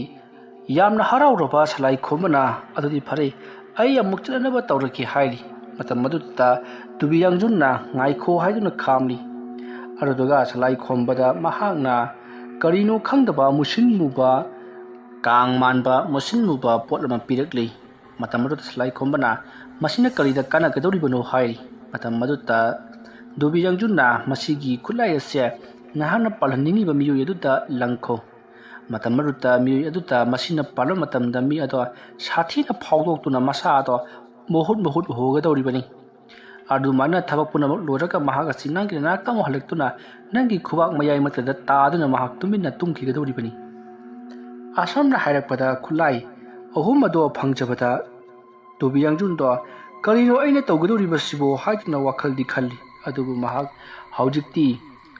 ꯌꯥꯝꯅ ꯍꯔꯥꯎꯔꯕ ꯁꯂꯥꯏ ꯈꯣꯝꯕꯅ, "ꯑꯗꯨꯗꯤ ꯐꯔꯦ, ꯑꯩ ꯑꯃꯨꯛ ꯆꯠꯅꯅꯕ ꯇꯧꯔꯒꯦ" ꯍꯥꯏꯔꯤ꯫ ꯃꯇꯝ ꯑꯗꯨꯗ ꯗꯨꯕꯤ ꯌꯥꯡꯖꯨꯟꯅ "ꯉꯥꯏꯈꯣ" ꯍꯥꯏꯗꯨꯅ ꯈꯥꯝꯂꯤ꯫ ꯑꯗꯨꯗꯨꯒ ꯁꯂꯥꯏ ꯈꯣꯝꯕꯗ ꯃꯍꯥꯛꯅ ꯀꯔꯤꯅꯣ ꯈꯪꯗꯕ ꯃꯨꯁꯤꯟ ꯃꯨꯕ, ꯀꯥꯡ ꯃꯥꯟꯕ ꯃꯨꯁꯤꯟ ꯃꯨꯕ ꯄꯣꯠ ꯑꯃ ꯄꯤꯔꯛꯂꯤ꯫ ꯃꯇꯝ ꯑꯗꯨꯗ ꯁꯂꯥꯏ ꯈꯣꯝꯕꯅ, "ꯃꯁꯤꯅ ꯀꯔꯤꯗ ꯀꯥꯟꯅꯒꯗꯧꯔꯤꯕꯅꯣ?" ꯍꯥꯏꯔꯤ꯫ ꯃꯇꯝ ꯑꯗꯨꯗ ꯗꯨꯕꯤ ꯌꯥꯡꯖꯨꯟꯅ, "ꯃꯁꯤꯒꯤ ꯈꯨꯠꯂꯥꯏ ꯑꯁꯦ ꯅꯍꯥꯛꯅ ꯄꯥꯜꯍꯟꯅꯤꯡꯉꯤꯕ ꯃꯤꯑꯣꯏ ꯑꯗꯨꯗ ꯂꯪꯈꯣ꯫ ꯃꯇꯝ ꯑꯗꯨꯗ ꯃꯤꯑꯣꯏ ꯑꯗꯨꯗ ꯃꯁꯤꯅ ꯄꯥꯟꯕ ꯃꯇꯝꯗ ꯃꯤ ꯑꯗꯣ ꯁꯥꯊꯤꯅ ꯐꯥꯎꯗꯣꯛꯇꯨꯅ ꯃꯁꯥ ꯑꯗꯣ ꯃꯍꯨꯠ ꯃꯍꯨꯠ ꯍꯣꯒꯗꯧꯔꯤꯕꯅꯤ꯫ ꯑꯗꯨꯃꯥꯏꯅ ꯊꯕꯛ ꯄꯨꯝꯅꯃꯛ ꯂꯣꯏꯔꯒ ꯃꯍꯥꯛ ꯑꯁꯤ ꯅꯪꯒꯤ ꯅꯥꯛꯇ ꯑꯃꯨꯛ ꯍꯜꯂꯛꯇꯨꯅ ꯅꯪꯒꯤ ꯈꯨꯕꯥꯛ ꯃꯌꯥꯏ ꯃꯛꯇꯗ ꯇꯥꯗꯨꯅ ꯃꯍꯥꯛ ꯇꯨꯃꯤꯟꯅ ꯇꯨꯝꯈꯤꯒꯗꯧꯔꯤꯕꯅꯤ꯫ ꯑꯁꯣꯝꯅ ꯍꯥꯏꯔꯛꯄꯗ ꯈꯨꯠꯂꯥꯏ ꯑꯍꯨꯝ ꯑꯗꯣ ꯐꯪꯖꯕꯗ ꯇꯨꯕꯤ ꯌꯥꯡꯖꯨꯟꯗꯣ "ꯀꯔꯤꯅꯣ ꯑꯩꯅ ꯇꯧꯒꯗꯧꯔꯤꯕꯁꯤꯕꯣ?" ꯍꯥꯏꯗꯨꯅ ꯋꯥꯈꯜꯗꯤ ꯈꯜꯂꯤ꯫ ꯑꯗꯨꯕꯨ ꯃꯍꯥꯛ ꯍꯧꯖꯤꯛꯇꯤ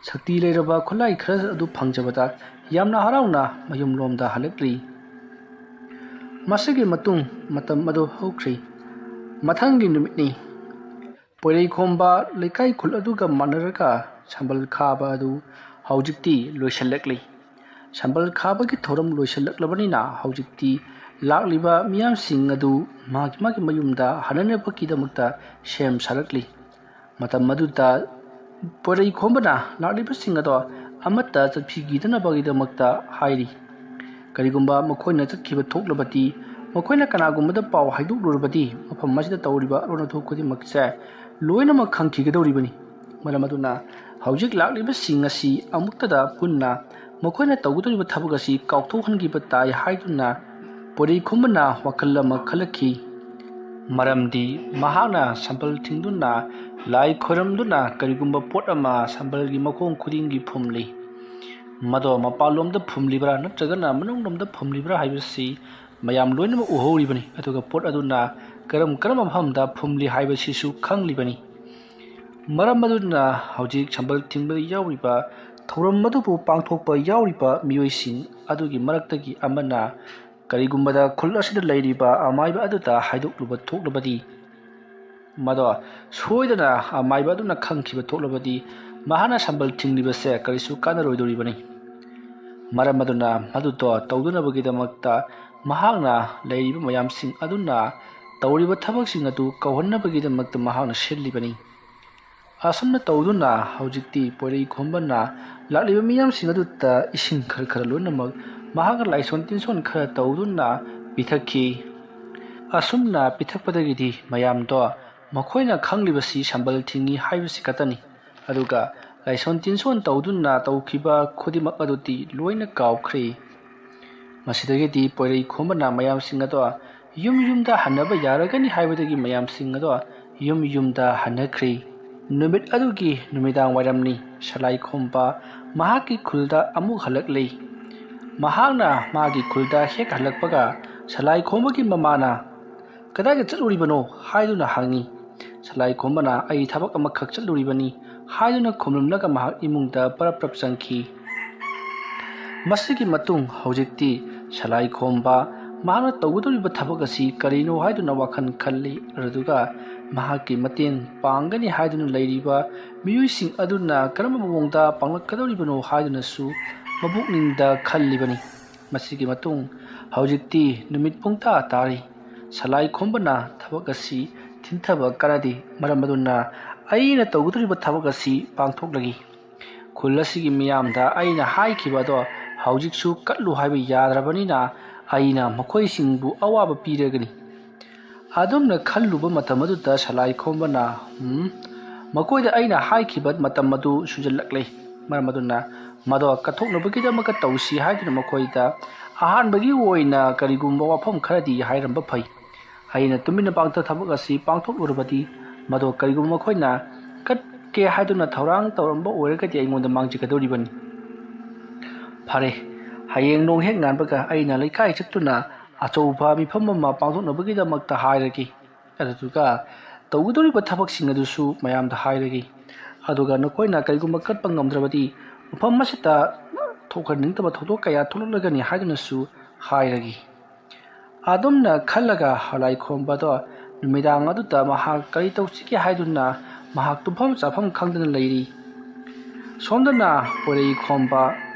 ꯁꯛꯇꯤ ꯂꯩꯔꯕ ꯈꯨꯠꯂꯥꯏ ꯈꯔ ꯑꯗꯨ ꯐꯪꯖꯕꯗ ꯌꯥꯝꯅ ꯍꯔꯥꯎꯅ ꯃꯌꯨꯝꯂꯣꯝꯗ ꯍꯜꯂꯛꯂꯤ꯫ ꯃꯁꯤꯒꯤ ꯃꯇꯨꯡ ꯃꯇꯝ ꯑꯗꯨ ꯍꯧꯈ꯭ꯔꯤ꯫ ꯃꯊꯪꯒꯤ ꯅꯨꯃꯤꯠꯅꯤ꯫ ꯄꯣꯏꯔꯩꯈꯣꯝꯕ ꯂꯩꯀꯥꯏ ꯈꯨꯜ ꯑꯗꯨꯒ ꯃꯥꯟꯅꯔꯒ ꯁꯝꯕꯜ ꯈꯥꯕ ꯑꯗꯨ ꯍꯧꯖꯤꯛꯇꯤ ꯂꯣꯏꯁꯤꯜꯂꯛꯂꯤ꯫ ꯁꯝꯕꯜ ꯈꯥꯕꯒꯤ ꯊꯧꯔꯝ ꯂꯣꯏꯁꯤꯜꯂꯛꯂꯕꯅꯤꯅ ꯍꯧꯖꯤꯛꯇꯤ ꯂꯥꯛꯂꯤꯕ ꯃꯤꯌꯥꯝꯁꯤꯡ ꯑꯗꯨ ꯃꯥꯒꯤ ꯃꯥꯒꯤ ꯃꯌꯨꯝꯗ ꯍꯟꯅꯅꯕꯒꯤꯗꯃꯛꯇ ꯁꯦꯝ ꯁꯥꯔꯛꯂꯤ꯫ ꯃꯇꯝ ꯑꯗꯨꯗ ꯄꯣꯏꯔꯩꯈꯣꯝꯕꯅ ꯂꯥꯛꯂꯤꯕꯁꯤꯡ ꯑꯗꯣ ꯑꯃꯠꯇ ꯆꯠꯈꯤꯗꯅꯕꯒꯤꯗꯃꯛꯇ ꯍꯥꯏꯔꯤ꯫ ꯀꯔꯤꯒꯨꯝꯕ ꯃꯈꯣꯏꯅ ꯆꯠꯈꯤꯕ ꯊꯣꯛꯂꯕꯗꯤ, ꯃꯈꯣꯏꯅ ꯀꯅꯥꯒꯨꯝꯕꯗ ꯄꯥꯎ ꯍꯥꯏꯗꯣꯛꯂꯨꯔꯕꯗꯤ, ꯃꯐꯝ ꯑꯁꯤꯗ ꯇꯧꯔꯤꯕ ꯑꯔꯣꯟ ꯑꯊꯨ ꯈꯨꯗꯤꯡꯃꯛꯁꯦ ꯂꯣꯏꯅꯃꯛ ꯈꯪꯈꯤꯒꯗꯧꯔꯤꯕꯅꯤ꯫ ꯃꯔꯝ ꯑꯗꯨꯅ ꯍꯧꯖꯤꯛ ꯂꯥꯛꯂꯤꯕꯁꯤꯡ ꯑꯁꯤ ꯑꯃꯨꯛꯇꯗ ꯄꯨꯟꯅ ꯃꯈꯣꯏꯅ ꯇꯧꯒꯗꯧꯔꯤꯕ ꯊꯕꯛ ꯑꯁꯤ ꯀꯥꯎꯊꯣꯛꯍꯟꯈꯤꯕ ꯇꯥꯏ ꯍꯥꯏꯗꯨꯅ ꯄꯣꯏꯔꯩꯈꯣꯝꯕꯅ ꯋꯥꯈꯜ ꯑꯃ ꯈꯜꯂꯛꯈꯤ꯫ ꯃꯔꯝꯗꯤ ꯃꯍꯥꯛꯅ ꯁꯝꯕꯜ ꯊꯤꯡꯗꯨꯅ ꯂꯥꯏ ꯈꯣꯏꯔꯝꯗꯨꯅ ꯀꯔꯤꯒꯨꯝꯕ ꯄꯣꯠ ꯑꯃ ꯁꯝꯕꯜꯒꯤ ꯃꯈꯣꯡ ꯈꯨꯗꯤꯡꯒꯤ ꯐꯨꯝꯂꯤ꯫ ꯃꯗꯣ ꯃꯄꯥꯟꯂꯣꯝꯗ ꯐꯨꯝꯂꯤꯕ꯭ꯔꯥ ꯅꯠꯇ꯭ꯔꯒꯅ ꯃꯅꯨꯡꯂꯣꯝꯗ ꯐꯨꯝꯂꯤꯕ꯭ꯔꯥ ꯍꯥꯏꯕꯁꯤ ꯃꯌꯥꯝ ꯂꯣꯏꯅꯃꯛ ꯎꯍꯧꯔꯤꯕꯅꯤ꯫ ꯑꯗꯨꯒ ꯄꯣꯠ ꯑꯗꯨꯅ ꯀꯔꯝ ꯀꯔꯝꯕ ꯃꯐꯝꯗ ꯐꯨꯝꯂꯤ ꯍꯥꯏꯕꯁꯤꯁꯨ ꯈꯪꯂꯤꯕꯅꯤ꯫ ꯃꯔꯝ ꯑꯗꯨꯅ ꯍꯧꯖꯤꯛ ꯁꯝꯕꯜ ꯊꯤꯡꯕꯗ ꯌꯥꯎꯔꯤꯕ, ꯊꯧꯔꯝ ꯑꯗꯨꯕꯨ ꯄꯥꯡꯊꯣꯛꯄ ꯌꯥꯎꯔꯤꯕ ꯃꯤꯑꯣꯏꯁꯤꯡ ꯑꯗꯨꯒꯤ ꯃꯔꯛꯇꯒꯤ ꯑꯃꯅ ꯀꯔꯤꯒꯨꯝꯕꯗ ꯈꯨꯜ ꯑꯁꯤꯗ ꯂꯩꯔꯤꯕ ꯑꯃꯥꯏꯕ ꯑꯗꯨꯗ ꯍꯥꯏꯗꯣꯛꯂꯨꯕ ꯊꯣꯛꯂꯕꯗꯤ, ꯃꯗꯣ ꯁꯣꯏꯗꯅ ꯑꯃꯥꯏꯕ ꯑꯗꯨꯅ ꯈꯪꯈꯤꯕ ꯊꯣꯛꯂꯕꯗꯤ, ꯃꯍꯥꯛꯅ ꯁꯝꯕꯜ ꯊꯤꯡꯂꯤꯕꯁꯦ ꯀꯔꯤꯁꯨ ꯀꯥꯟꯅꯔꯣꯏꯗꯧꯔꯤꯕꯅꯤ꯫ ꯃꯔꯝ ꯑꯗꯨꯅ ꯃꯗꯨꯗꯣ ꯇꯧꯗꯅꯕꯒꯤꯗꯃꯛꯇ ꯃꯍꯥꯛꯅ ꯂꯩꯔꯤꯕ ꯃꯌꯥꯝꯁꯤꯡ ꯑꯗꯨꯅ ꯇꯧꯔꯤꯕ ꯊꯕꯛꯁꯤꯡ ꯑꯗꯨ ꯀꯧꯍꯟꯅꯕꯒꯤꯗꯃꯛꯇ ꯃꯍꯥꯛꯅ ꯁꯤꯜꯂꯤꯕꯅꯤ꯫ ꯑꯁꯨꯝꯅ ꯇꯧꯗꯨꯅ ꯍꯧꯖꯤꯛꯇꯤ ꯄꯣꯏꯔꯩꯈꯣꯝꯕꯅ ꯂꯥꯛꯂꯤꯕ ꯃꯤꯌꯥꯝꯁꯤꯡ ꯑꯗꯨꯗ ꯏꯁꯤꯡ ꯈꯔ ꯈꯔ ꯂꯣꯏꯅꯃꯛ ꯃꯍꯥꯛꯅ ꯂꯥꯏꯁꯣꯟ ꯇꯤꯟꯁꯣꯟ ꯈꯔ ꯇꯧꯗꯨꯅ ꯄꯤꯊꯛꯈꯤ꯫ ꯑꯁꯨꯝꯅ ꯄꯤꯊꯛꯄꯗꯒꯤꯗꯤ ꯃꯌꯥꯝꯗꯣ ꯃꯈꯣꯏꯅ ꯈꯪꯂꯤꯕꯁꯤ ꯁꯝꯕꯜ ꯊꯤꯡꯉꯤ ꯍꯥꯏꯕꯁꯤ ꯈꯛꯇꯅꯤ꯫ ꯑꯗꯨꯒ ꯂꯥꯏꯁꯣꯟ ꯇꯤꯟꯁꯣꯟ ꯇꯧꯗꯨꯅ ꯇꯧꯈꯤꯕ ꯈꯨꯗꯤꯡꯃꯛ ꯑꯗꯨꯗꯤ ꯂꯣꯏꯅ ꯀꯥꯎꯈ꯭ꯔꯦ꯫ ꯃꯁꯤꯗꯒꯤꯗꯤ ꯄꯣꯏꯔꯩ ꯈꯣꯝꯕꯅ ꯃꯌꯥꯝꯁꯤꯡ ꯑꯗꯣ ꯌꯨꯝ ꯌꯨꯝꯗ ꯍꯟꯅꯕ ꯌꯥꯔꯒꯅꯤ ꯍꯥꯏꯕꯗꯒꯤ ꯃꯌꯥꯝꯁꯤꯡ ꯑꯗꯣ ꯌꯨꯝ ꯌꯨꯝꯗ ꯍꯟꯅꯈ꯭ꯔꯤ꯫ ꯅꯨꯃꯤꯠ ꯑꯗꯨꯒꯤ ꯅꯨꯃꯤꯗꯥꯡ ꯋꯥꯏꯔꯝꯅꯤ꯫ ꯁꯂꯥꯏ ꯈꯣꯝꯕ ꯃꯍꯥꯛꯀꯤ ꯈꯨꯜꯗ ꯑꯃꯨꯛ ꯍꯜꯂꯛꯂꯤ꯫ ꯃꯍꯥꯛꯅ ꯃꯥꯒꯤ ꯈꯨꯜꯗ ꯍꯦꯛ ꯍꯜꯂꯛꯄꯒ ꯁꯂꯥꯏ ꯈꯣꯝꯕꯒꯤ ꯃꯃꯥꯅ "ꯀꯗꯥꯏꯗ ꯆꯠꯂꯨꯔꯤꯕꯅꯣ?" ꯍꯥꯏꯗꯨꯅ ꯍꯪꯉꯤ꯫ ꯁꯂꯥꯏ ꯈꯣꯝꯕꯅ "ꯑꯩ ꯊꯕꯛ ꯑꯃꯈꯛ ꯆꯠꯂꯨꯔꯤꯕꯅꯤ" ꯍꯥꯏꯗꯨꯅ ꯈꯨꯝꯂꯝꯂꯒ ꯃꯍꯥꯛ ꯏꯃꯨꯡꯗ ꯄꯔꯞ ꯄꯔꯞ ꯆꯪꯈꯤ꯫ ꯃꯁꯤꯒꯤ ꯃꯇꯨꯡ ꯍꯧꯖꯤꯛꯇꯤ ꯁꯂꯥꯏ ꯈꯣꯝꯕ ꯃꯍꯥꯛꯅ ꯇꯧꯒꯗꯧꯔꯤꯕ ꯊꯕꯛ ꯑꯁꯤ ꯀꯔꯤꯅꯣ ꯍꯥꯏꯗꯨꯅ ꯋꯥꯈꯜ ꯈꯜꯂꯤ꯫ ꯑꯗꯨꯗꯨꯒ ꯃꯍꯥꯛꯀꯤ ꯃꯇꯦꯡ ꯄꯥꯡꯒꯅꯤ ꯍꯥꯏꯗꯨꯅ ꯂꯩꯔꯤꯕ ꯃꯤꯑꯣꯏꯁꯤꯡ ꯑꯗꯨꯅ ꯀꯔꯝꯕ ꯃꯑꯣꯡꯗ ꯄꯥꯡꯂꯛꯀꯗꯧꯔꯤꯕꯅꯣ ꯍꯥꯏꯗꯨꯅꯁꯨ ꯃꯄꯨꯛꯅꯤꯡꯗ ꯈꯜꯂꯤꯕꯅꯤ꯫ ꯃꯁꯤꯒꯤ ꯃꯇꯨꯡ ꯍꯧꯖꯤꯛꯇꯤ ꯅꯨꯃꯤꯠ ꯄꯨꯡꯇꯥ ꯇꯥꯔꯤ꯫ ꯁꯂꯥꯏ ꯈꯣꯝꯕꯅ ꯊꯕꯛ ꯑꯁꯤ ꯊꯤꯟꯊꯕ ꯀꯥꯟꯅꯗꯦ꯫ ꯃꯔꯝ ꯑꯗꯨꯅ ꯑꯩꯅ ꯇꯧꯒꯗꯧꯔꯤꯕ ꯊꯕꯛ ꯑꯁꯤ ꯄꯥꯡꯊꯣꯛꯂꯒꯦ꯫ ꯈꯨꯜ ꯑꯁꯤꯒꯤ ꯃꯤꯌꯥꯝꯗ ꯑꯩꯅ ꯍꯥꯏꯈꯤꯕ ꯑꯗꯣ ꯍꯧꯖꯤꯛꯁꯨ ꯀꯠꯂꯨ ꯍꯥꯏꯕ ꯌꯥꯗ꯭ꯔꯕꯅꯤꯅ ꯑꯩꯅ ꯃꯈꯣꯏꯁꯤꯡꯕꯨ ꯑꯋꯥꯕ ꯄꯤꯔꯒꯅꯤ꯫ ꯑꯗꯨꯝꯅ ꯈꯜꯂꯨꯕ ꯃꯇꯝ ꯑꯗꯨꯗ ꯁꯂꯥꯏ ꯈꯣꯝꯕꯅ "ꯎꯝ, ꯃꯈꯣꯏꯗ ꯑꯩꯅ ꯍꯥꯏꯈꯤꯕ ꯃꯇꯝ ꯑꯗꯨ ꯁꯨꯖꯜꯂꯛꯂꯦ꯫ ꯃꯔꯝ ꯑꯗꯨꯅ ꯃꯗꯣ ꯀꯠꯊꯣꯛꯅꯕꯒꯤꯗꯃꯛꯇ ꯇꯧꯁꯤ ꯍꯥꯏꯗꯨꯅ ꯃꯈꯣꯏꯗ ꯑꯍꯥꯟꯕꯒꯤ ꯑꯣꯏꯅ ꯀꯔꯤꯒꯨꯝꯕ ꯋꯥꯐꯝ ꯈꯔꯗꯤ ꯍꯥꯏꯔꯝꯕ ꯐꯩ꯫ ꯑꯩꯅ ꯇꯨꯃꯤꯟꯅ ꯄꯥꯡꯊ ꯊꯕꯛ ꯑꯁꯤ ꯄꯥꯡꯊꯣꯛꯂꯨꯔꯕꯗꯤ ꯃꯗꯣ ꯀꯔꯤꯒꯨꯝꯕ ꯃꯈꯣꯏꯅ ꯀꯠꯀꯦ ꯍꯥꯏꯗꯨꯅ ꯊꯧꯔꯥꯡ ꯇꯧꯔꯝꯕ ꯑꯣꯏꯔꯒꯗꯤ ꯑꯩꯉꯣꯟꯗ ꯃꯥꯡꯖꯒꯗꯧꯔꯤꯕꯅꯤ꯫ ꯐꯔꯦ, ꯍꯌꯦꯡ ꯅꯣꯡ ꯍꯦꯛ ꯉꯥꯟꯕꯒ ꯑꯩꯅ ꯂꯩꯀꯥꯏ ꯆꯠꯇꯨꯅ ꯑꯆꯧꯕ ꯃꯤꯐꯝ ꯑꯃ ꯄꯥꯡꯊꯣꯛꯅꯕꯒꯤꯗꯃꯛꯇ ꯍꯥꯏꯔꯒꯦ꯫ ꯑꯗꯨꯗꯨꯒ ꯇꯧꯒꯗꯧꯔꯤꯕ ꯊꯕꯛꯁꯤꯡ ꯑꯗꯨꯁꯨ ꯃꯌꯥꯝꯗ ꯍꯥꯏꯔꯒꯦ꯫ ꯑꯗꯨꯒ ꯅꯈꯣꯏꯅ ꯀꯔꯤꯒꯨꯝꯕ ꯀꯠꯄ ꯉꯝꯗ꯭ꯔꯕꯗꯤ ꯃꯐꯝ ꯑꯁꯤꯗ ꯊꯣꯛꯍꯟꯅꯤꯡꯗꯕ ꯊꯧꯗꯣꯛ ꯀꯌꯥ ꯊꯣꯛꯂꯛꯂꯒꯅꯤ ꯍꯥꯏꯗꯨꯅꯁꯨ ꯍꯥꯏꯔꯒꯦ"꯫ ꯑꯗꯨꯝꯅ ꯈꯜꯂꯒ ꯁꯂꯥꯏ ꯈꯣꯝꯕꯗꯣ ꯅꯨꯃꯤꯗꯥꯡ ꯑꯗꯨꯗ ꯃꯍꯥꯛ ꯀꯔꯤ ꯇꯧꯁꯤꯒꯦ ꯍꯥꯏꯗꯨꯅ ꯃꯍꯥꯛ ꯇꯨꯝꯐꯝ ꯆꯥꯐꯝ ꯈꯪꯗꯅ ꯂꯩꯔꯤ꯫ ꯁꯣꯝꯗꯅ ꯄꯣꯏꯔꯩ ꯈꯣꯝꯕ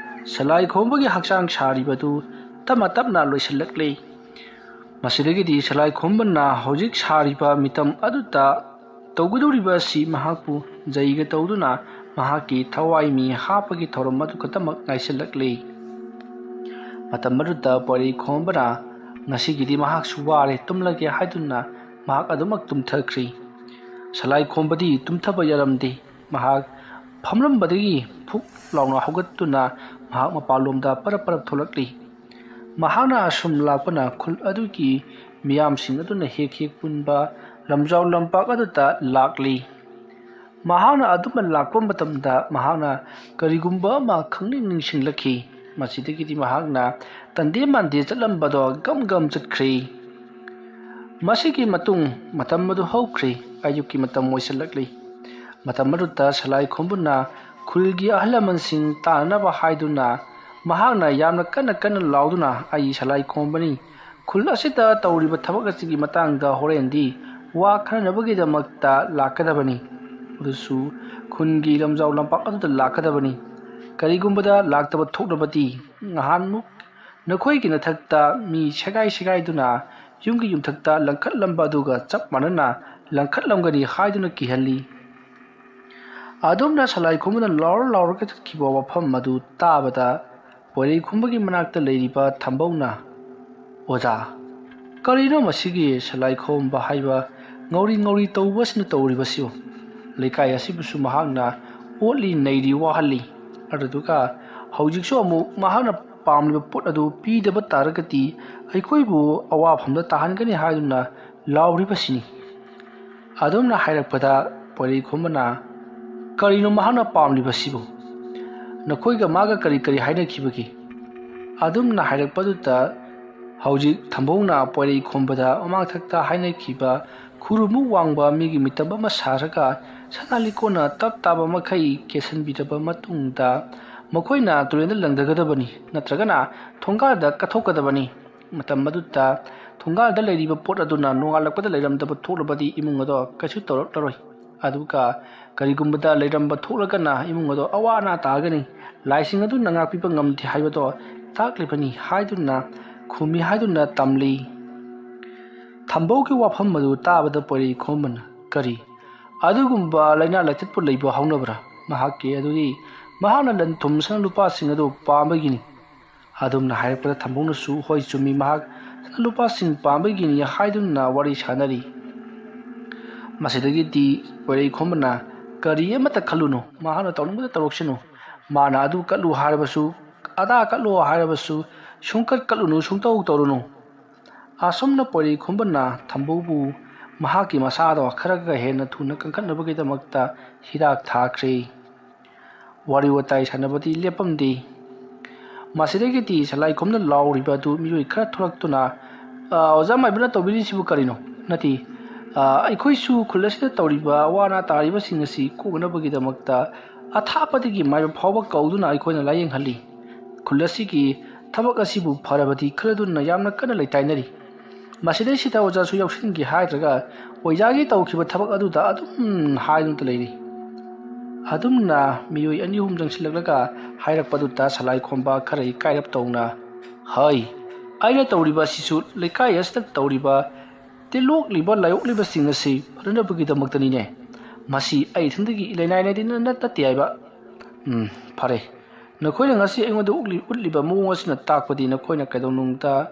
ꯁꯂꯥꯏ ꯈꯣꯝꯕꯒꯤ ꯍꯛꯆꯥꯡ ꯁꯥꯔꯤꯕꯗꯨ ꯇꯞꯅ ꯇꯞꯅ ꯂꯣꯏꯁꯤꯜꯂꯛꯂꯤ꯫ ꯃꯁꯤꯗꯒꯤꯗꯤ ꯁꯂꯥꯏ ꯈꯣꯝꯕꯅ ꯍꯧꯖꯤꯛ ꯁꯥꯔꯤꯕ ꯃꯤꯇꯝ ꯑꯗꯨꯗ ꯇꯧꯒꯗꯧꯔꯤꯕ ꯑꯁꯤ ꯃꯍꯥꯛꯄꯨ ꯖꯩꯒ ꯇꯧꯗꯨꯅ ꯃꯍꯥꯛꯀꯤ ꯊꯋꯥꯏ ꯃꯤ ꯍꯥꯞꯄꯒꯤ ꯊꯧꯔꯝ ꯑꯗꯨ ꯈꯛꯇꯃꯛ ꯉꯥꯏꯁꯤꯜꯂꯛꯂꯤ꯫ ꯃꯇꯝ ꯑꯗꯨꯗ ꯄꯣꯏꯔꯩ ꯈꯣꯝꯕꯅ "ꯉꯁꯤꯒꯤꯗꯤ ꯃꯍꯥꯛꯁꯨ ꯋꯥꯔꯦ, ꯇꯨꯝꯂꯒꯦ" ꯍꯥꯏꯗꯨꯅ ꯃꯍꯥꯛ ꯑꯗꯨꯃꯛ ꯇꯨꯝꯊꯈ꯭ꯔꯤ꯫ ꯁꯂꯥꯏ ꯈꯣꯝꯕꯗꯤ ꯇꯨꯝꯊꯕ ꯌꯥꯔꯝꯗꯦ꯫ ꯃꯍꯥꯛ ꯐꯝꯂꯝꯕꯗꯒꯤ ꯐꯨꯛ ꯂꯥꯎꯅ ꯍꯧꯒꯠꯇꯨꯅ ꯃꯍꯥꯛ ꯃꯄꯥꯟꯂꯣꯝꯗ ꯄꯔꯞ ꯄꯔꯞ ꯊꯣꯛꯂꯛꯂꯤ꯫ ꯃꯍꯥꯛꯅ ꯑꯁꯨꯝ ꯂꯥꯛꯄꯅ ꯈꯨꯜ ꯑꯗꯨꯒꯤ ꯃꯤꯌꯥꯝꯁꯤꯡ ꯑꯗꯨꯅ ꯍꯦꯛ ꯍꯦꯛ ꯄꯨꯟꯕ ꯂꯝꯖꯥꯎ ꯂꯝꯄꯥꯛ ꯑꯗꯨꯗ ꯂꯥꯛꯂꯤ꯫ ꯃꯍꯥꯛꯅ ꯑꯗꯨꯝꯅ ꯂꯥꯛꯄ ꯃꯇꯝꯗ ꯃꯍꯥꯛꯅ ꯀꯔꯤꯒꯨꯝꯕ ꯑꯃ ꯈꯪꯅꯤꯡ ꯅꯤꯡꯁꯤꯡꯂꯛꯈꯤ꯫ ꯃꯁꯤꯗꯒꯤꯗꯤ ꯃꯍꯥꯛꯅ ꯇꯟꯗꯦ ꯃꯥꯟꯗꯦ ꯆꯠꯂꯝꯕꯗꯣ ꯒꯝ ꯒꯝ ꯆꯠꯈ꯭ꯔꯦ꯫ ꯃꯁꯤꯒꯤ ꯃꯇꯨꯡ ꯃꯇꯝ ꯑꯗꯨ ꯍꯧꯈ꯭ꯔꯦ꯫ ꯑꯌꯨꯛꯀꯤ ꯃꯇꯝ ꯑꯣꯏꯁꯤꯜꯂꯛꯂꯤ꯫ ꯃꯇꯝ ꯑꯗꯨꯗ ꯁꯂꯥꯏ ꯈꯣꯝꯕꯅ ꯈꯨꯜꯒꯤ ꯑꯍꯜ ꯂꯃꯟꯁꯤꯡ ꯇꯥꯅꯅꯕ ꯍꯥꯏꯗꯨꯅ ꯃꯍꯥꯛꯅ ꯌꯥꯝꯅ ꯀꯟꯅ ꯀꯟꯅ ꯂꯥꯎꯗꯨꯅ, "ꯑꯩ ꯁꯂꯥꯏ ꯈꯣꯝꯕꯅꯤ꯫ ꯈꯨꯜ ꯑꯁꯤꯗ ꯇꯧꯔꯤꯕ ꯊꯕꯛ ꯑꯁꯤꯒꯤ ꯃꯇꯥꯡꯗ ꯍꯣꯔꯦꯟꯗꯤ ꯋꯥ ꯈꯟꯅꯅꯕꯒꯤꯗꯃꯛꯇ ꯂꯥꯛꯀꯗꯕꯅꯤ꯫ ꯑꯗꯨꯁꯨ ꯈꯨꯟꯒꯤ ꯂꯝꯖꯥꯎ ꯂꯝꯄꯥꯛ ꯑꯗꯨꯗ ꯂꯥꯛꯀꯗꯕꯅꯤ꯫ ꯀꯔꯤꯒꯨꯝꯕꯗ ꯂꯥꯛꯇꯕ ꯊꯣꯛꯂꯕꯗꯤ ꯅꯍꯥꯟꯃꯨꯛ ꯅꯈꯣꯏꯒꯤ ꯅꯊꯛꯇ ꯃꯤ ꯁꯦꯒꯥꯏ ꯁꯦꯒꯥꯏꯗꯨꯅ ꯌꯨꯝꯒꯤ ꯌꯨꯝꯊꯛꯇ ꯂꯪꯈꯠꯂꯝꯕ ꯑꯗꯨꯒ ꯆꯞ ꯃꯥꯟꯅꯅ ꯂꯪꯈꯠꯂꯝꯒꯅꯤ" ꯍꯥꯏꯗꯨꯅ ꯀꯤꯍꯜꯂꯤ꯫ ꯑꯗꯨꯝꯅ ꯁꯂꯥꯏ ꯈꯣꯝꯕꯅ ꯂꯥꯎꯔ ꯂꯥꯎꯔꯒ ꯆꯠꯈꯤꯕ ꯋꯥꯐꯝ ꯑꯗꯨ ꯇꯥꯕꯗ ꯄꯣꯏꯔꯩ ꯈꯣꯝꯕꯒꯤ ꯃꯅꯥꯛꯇ ꯂꯩꯔꯤꯕ ꯊꯝꯕꯧꯅ, "ꯑꯣꯖꯥ, ꯀꯔꯤꯅꯣ ꯃꯁꯤꯒꯤ ꯁꯂꯥꯏ ꯈꯣꯝꯕ ꯍꯥꯏꯕ ꯉꯧꯔꯤ ꯉꯧꯔꯤ ꯇꯧꯕꯁꯤꯅ ꯇꯧꯔꯤꯕꯁꯤꯕꯨ? ꯂꯩꯀꯥꯏ ꯑꯁꯤꯕꯨꯁꯨ ꯃꯍꯥꯛꯅ ꯑꯣꯠꯂꯤ ꯅꯩꯔꯤ ꯋꯥꯍꯜꯂꯤ꯫ ꯑꯗꯨꯗꯨꯒ ꯍꯧꯖꯤꯛꯁꯨ ꯑꯃꯨꯛ ꯃꯍꯥꯛꯅ ꯄꯥꯝꯂꯤꯕ ꯄꯣꯠ ꯑꯗꯨ ꯄꯤꯗꯕ ꯇꯥꯔꯒꯗꯤ ꯑꯩꯈꯣꯏꯕꯨ ꯑꯋꯥꯐꯝꯗ ꯇꯥꯍꯟꯒꯅꯤ ꯍꯥꯏꯗꯨꯅ ꯂꯥꯎꯔꯤꯕꯁꯤꯅꯤ꯫" ꯑꯗꯨꯝꯅ ꯍꯥꯏꯔꯛꯄꯗ ꯄꯣꯏꯔꯩ ꯈꯣꯝꯕꯅ, "ꯀꯔꯤꯅꯣ ꯃꯍꯥꯛꯅ ꯄꯥꯝꯂꯤꯕꯁꯤꯕꯨ? ꯅꯈꯣꯏꯒ ꯃꯥꯒ ꯀꯔꯤ ꯀꯔꯤ ꯍꯥꯏꯅꯈꯤꯕꯒꯦ?" ꯑꯗꯨꯝꯅ ꯍꯥꯏꯔꯛꯄꯗꯨꯗ ꯍꯧꯖꯤꯛ ꯊꯝꯕꯧꯅ ꯄꯣꯏꯔꯩ ꯈꯣꯝꯕꯗ ꯃꯃꯥꯡꯊꯛꯇ ꯍꯥꯏꯅꯈꯤꯕ ꯈꯨꯔꯨꯃꯨꯛ ꯋꯥꯡꯕ ꯃꯤꯒꯤ ꯃꯤꯇꯞ ꯑꯃ ꯁꯥꯔꯒ ꯁꯅꯥ ꯂꯤꯛꯀꯣꯟꯅ ꯇꯞ ꯇꯥꯕ ꯃꯈꯩ ꯀꯦꯁꯤꯟꯕꯤꯔꯕ ꯃꯇꯨꯡꯗ ꯃꯈꯣꯏꯅ ꯇꯨꯔꯦꯜꯗ ꯂꯪꯊꯒꯗꯕꯅꯤ, ꯅꯠꯇ꯭ꯔꯒꯅ ꯊꯣꯡꯒꯥꯜꯗ ꯀꯠꯊꯣꯛꯀꯗꯕꯅꯤ꯫ ꯃꯇꯝ ꯑꯗꯨꯗ ꯊꯣꯡꯒꯥꯜꯗ ꯂꯩꯔꯤꯕ ꯄꯣꯠ ꯑꯗꯨꯅ ꯅꯣꯡꯉꯥꯜꯂꯛꯄꯗ ꯂꯩꯔꯝꯗꯕ ꯊꯣꯛꯂꯕꯗꯤ ꯏꯃꯨꯡ ꯑꯗꯣ ꯀꯩꯁꯨ ꯇꯧꯔꯛꯂꯔꯣꯏ꯫ ꯑꯗꯨꯒ ꯀꯔꯤꯒꯨꯝꯕꯗ ꯂꯩꯔꯝꯕ ꯊꯣꯛꯂꯒꯅ ꯏꯃꯨꯡ ꯑꯗꯣ ꯑꯋꯥ ꯑꯅꯥ ꯇꯥꯒꯅꯤ꯫ ꯂꯥꯏꯁꯤꯡ ꯑꯗꯨꯅ ꯉꯥꯛꯄꯤꯕ ꯉꯝꯗꯦ ꯍꯥꯏꯕꯗꯣ ꯇꯥꯛꯂꯤꯕꯅꯤ ꯍꯥꯏꯗꯨꯅ ꯈꯨꯝꯃꯤ ꯍꯥꯏꯗꯨꯅ ꯇꯝꯂꯤ꯫ ꯊꯝꯕꯧꯒꯤ ꯋꯥꯐꯝ ꯑꯗꯨ ꯇꯥꯕꯗ ꯄꯣꯏꯔꯩ ꯈꯣꯝꯕꯅ, "ꯀꯔꯤ ꯑꯗꯨꯒꯨꯝꯕ ꯂꯥꯏꯅꯥ ꯂꯥꯏꯆꯠꯄꯨ ꯂꯩꯕ ꯍꯧꯅꯕ꯭ꯔꯥ? ꯃꯍꯥꯛꯀꯤ ꯑꯗꯨꯗꯤ ꯃꯍꯥꯛꯅ ꯂꯟ ꯊꯨꯝ ꯁꯅꯥ ꯂꯨꯄꯥꯁꯤꯡ ꯑꯗꯨ ꯄꯥꯝꯕꯒꯤꯅꯤ꯫" ꯑꯗꯨꯝꯅ ꯍꯥꯏꯔꯛꯄꯗ ꯊꯝꯕꯧꯅꯁꯨ, "ꯍꯣꯏ, ꯆꯨꯝꯃꯤ, ꯃꯍꯥꯛ ꯁꯅꯥ ꯂꯨꯄꯥꯁꯤꯡ ꯄꯥꯝꯕꯒꯤꯅꯤ" ꯍꯥꯏꯗꯨꯅ ꯋꯥꯔꯤ ꯁꯥꯅꯔꯤ꯫ ꯃꯁꯤꯗꯒꯤꯗꯤ ꯄꯣꯏꯔꯩ ꯈꯣꯝꯕꯅ, "ꯀꯔꯤ ꯑꯃꯠꯇ ꯈꯜꯂꯨꯅꯨ, ꯃꯍꯥꯛꯅ ꯇꯧꯅꯤꯡꯕꯗ ꯇꯧꯔꯛꯁꯅꯨ꯫ ꯃꯥꯅ ꯑꯗꯨ ꯀꯠꯂꯨ ꯍꯥꯏꯔꯕꯁꯨ, ꯑꯗꯥ ꯀꯠꯂꯨ ꯍꯥꯏꯔꯕꯁꯨ, ꯁꯨꯡꯀꯠ ꯀꯠꯂꯨꯅꯨ, ꯁꯨꯡꯇꯧ ꯇꯧꯔꯨꯅꯨ꯫ ꯑꯁꯨꯝꯅ ꯄꯣꯏꯔꯩ ꯈꯨꯝꯕꯅ ꯊꯝꯕꯧꯕꯨ ꯃꯍꯥꯛꯀꯤ ꯃꯁꯥꯗꯣ ꯈꯔꯒ ꯍꯦꯟꯅ ꯊꯨꯅ ꯀꯟꯈꯠꯅꯕꯒꯤꯗꯃꯛꯇ ꯍꯤꯗꯥꯛ ꯊꯥꯈ꯭ꯔꯦ꯫ ꯋꯥꯔꯤ ꯋꯥꯇꯥꯏ ꯁꯥꯟꯅꯕꯗꯤ ꯂꯦꯞꯄꯝꯗꯦ꯫ ꯃꯁꯤꯗꯒꯤꯗꯤ ꯁꯂꯥꯏꯈꯣꯝꯅ ꯂꯥꯎꯔꯤꯕ ꯑꯗꯨ ꯃꯤꯑꯣꯏ ꯈꯔ ꯊꯣꯛꯂꯛꯇꯨꯅ, "ꯑ, ꯑꯣꯖꯥ ꯃꯥꯏꯕꯅ ꯇꯧꯕꯤꯔꯤꯁꯤꯕꯨ ꯀꯔꯤꯅꯣ? ꯅꯠꯇꯦ, ꯑ, ꯑꯩꯈꯣꯏꯁꯨ ꯈꯨꯜ ꯑꯁꯤꯗ ꯇꯧꯔꯤꯕ ꯑꯋꯥ ꯑꯅꯥ ꯇꯥꯔꯤꯕꯁꯤꯡ ꯑꯁꯤ ꯀꯣꯛꯅꯕꯒꯤꯗꯃꯛꯇ ꯑꯊꯥꯞꯄꯗꯒꯤ ꯃꯥꯏꯕ ꯐꯥꯎꯕ ꯀꯧꯗꯨꯅ ꯑꯩꯈꯣꯏꯅ ꯂꯥꯌꯦꯡꯍꯜꯂꯤ꯫ ꯈꯨꯜ ꯑꯁꯤꯒꯤ ꯊꯕꯛ ꯑꯁꯤꯕꯨ ꯐꯔꯕꯗꯤ ꯈꯜꯂꯗꯨꯅ ꯌꯥꯝꯅ ꯀꯟꯅ ꯂꯩꯇꯥꯏꯅꯔꯤ꯫ ꯃꯁꯤꯗꯩꯁꯤꯗ ꯑꯣꯖꯥꯁꯨ ꯌꯥꯎꯁꯤꯟꯒꯦ ꯍꯥꯏꯗ꯭ꯔꯒ ꯑꯣꯖꯥꯒꯤ ꯇꯧꯈꯤꯕ ꯊꯕꯛ ꯑꯗꯨꯗ ꯑꯗꯨꯝ ꯍꯥꯏꯗꯨꯅꯇ ꯂꯩꯔꯤ꯫" ꯑꯗꯨꯝꯅ ꯃꯤꯑꯣꯏ ꯑꯅꯤ ꯑꯍꯨꯝ ꯆꯪꯁꯤꯜꯂꯛꯂꯒ ꯍꯥꯏꯔꯛꯄꯗꯨꯗ ꯁꯂꯥꯏꯈꯣꯝꯕ ꯈꯔ ꯏꯀꯥꯏꯔꯞ ꯇꯧꯅ, "ꯍꯩ, ꯑꯩꯅ ꯇꯧꯔꯤꯕ ꯑꯁꯤꯁꯨ ꯂꯩꯀꯥꯏ ꯑꯁꯤꯗ ꯇꯧꯔꯤꯕ ꯇꯤꯜꯂꯣꯛꯂꯤꯕ ꯂꯥꯏꯑꯣꯛꯂꯤꯕꯁꯤꯡ ꯑꯁꯤ ꯐꯅꯅꯕꯒꯤꯗꯃꯛꯇꯅꯤꯅꯦ꯫ ꯃꯁꯤ ꯑꯩ ꯏꯊꯟꯗꯒꯤ ꯏꯂꯩꯅꯥꯏꯅꯗꯤ ꯅ-, ꯅ-, ꯅꯠꯇꯦ ꯍꯥꯏꯕ꯫ ꯎꯝ, ꯐꯔꯦ꯫ ꯅꯈꯣꯏꯅ ꯉꯁꯤ ꯑꯩꯉꯣꯟꯗ ꯎꯠꯂꯤ-, ꯎꯠꯂꯤꯕ ꯃꯑꯣꯡ ꯑꯁꯤꯅ ꯇꯥꯛꯄꯗꯤ ꯅꯈꯣꯏꯅ ꯀꯩꯗꯧꯅꯨꯡꯗ,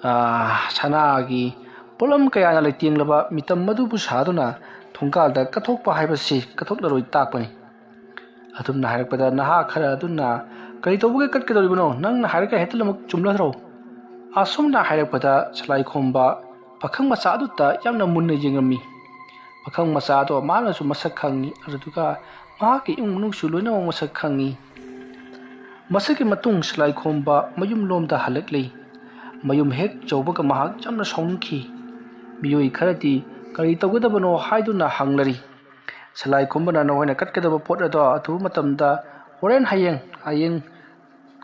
ꯑꯥ, ꯁꯅꯥꯒꯤ ꯄꯣꯠꯂꯝ ꯀꯌꯥꯅ ꯂꯩꯇꯦꯡꯂꯕ ꯃꯤꯇꯝ ꯑꯗꯨꯕꯨ ꯁꯥꯗꯨꯅ ꯊꯣꯡꯒꯥꯜꯗ ꯀꯠꯊꯣꯛꯄ ꯍꯥꯏꯕꯁꯤ ꯀꯠꯊꯣꯛꯂꯔꯣꯏ ꯇꯥꯛꯄꯅꯤ꯫" ꯑꯗꯨꯝꯅ ꯍꯥꯏꯔꯛꯄꯗ ꯅꯍꯥ ꯈꯔ ꯑꯗꯨꯅ, "ꯀꯔꯤ ꯇꯧꯕꯒꯤ ꯀꯠꯀꯗꯧꯔꯤꯕꯅꯣ? ꯅꯪꯅ ꯍꯥꯏꯔꯒ ꯍꯦꯛꯇ ꯂꯃꯛ ꯆꯨꯝꯂꯗ꯭ꯔꯣ?" ꯑꯁꯨꯝꯅ ꯍꯥꯏꯔꯛꯄꯗ ꯁꯂꯥꯏꯈꯣꯝꯕ ꯄꯥꯈꯪ ꯃꯆꯥ ꯑꯗꯨꯗ ꯌꯥꯝꯅ ꯃꯨꯟꯅ ꯌꯦꯡꯂꯝꯃꯤ꯫ ꯄꯥꯈꯪ ꯃꯆꯥ ꯑꯗꯣ ꯃꯍꯥꯛꯅꯁꯨ ꯃꯁꯛ ꯈꯪꯉꯤ, ꯑꯗꯨꯗꯨꯒ ꯃꯍꯥꯛꯀꯤ ꯏꯃꯨꯡ ꯃꯅꯨꯡꯁꯨ ꯂꯣꯏꯅꯃꯛ ꯃꯁꯛ ꯈꯪꯉꯤ꯫ ꯃꯁꯤꯒꯤ ꯃꯇꯨꯡ ꯁꯂꯥꯏꯈꯣꯝꯕ ꯃꯌꯨꯝꯂꯣꯝꯗ ꯍꯜꯂꯛꯂꯤ꯫ ꯃꯌꯨꯝ ꯍꯦꯛ ꯌꯧꯕꯒ ꯃꯍꯥꯛ ꯌꯥꯝꯅ ꯁꯥꯎꯅꯤꯡꯈꯤ꯫ ꯃꯤꯑꯣꯏ ꯈꯔꯗꯤ ꯀꯔꯤ ꯇꯧꯒꯗꯕꯅꯣ ꯍꯥꯏꯗꯨꯅ ꯍꯪꯂꯔꯤ꯫ ꯁꯂꯥꯏꯈꯣꯝꯕꯅ ꯅꯈꯣꯏꯅ ꯀꯠꯀꯗꯕ ꯄꯣꯠ ꯑꯗꯣ ꯑꯊꯨꯕ ꯃꯇꯝꯗ ꯍꯣꯔꯦꯟ, ꯍꯌꯦꯡ, ꯍꯌꯦꯡ,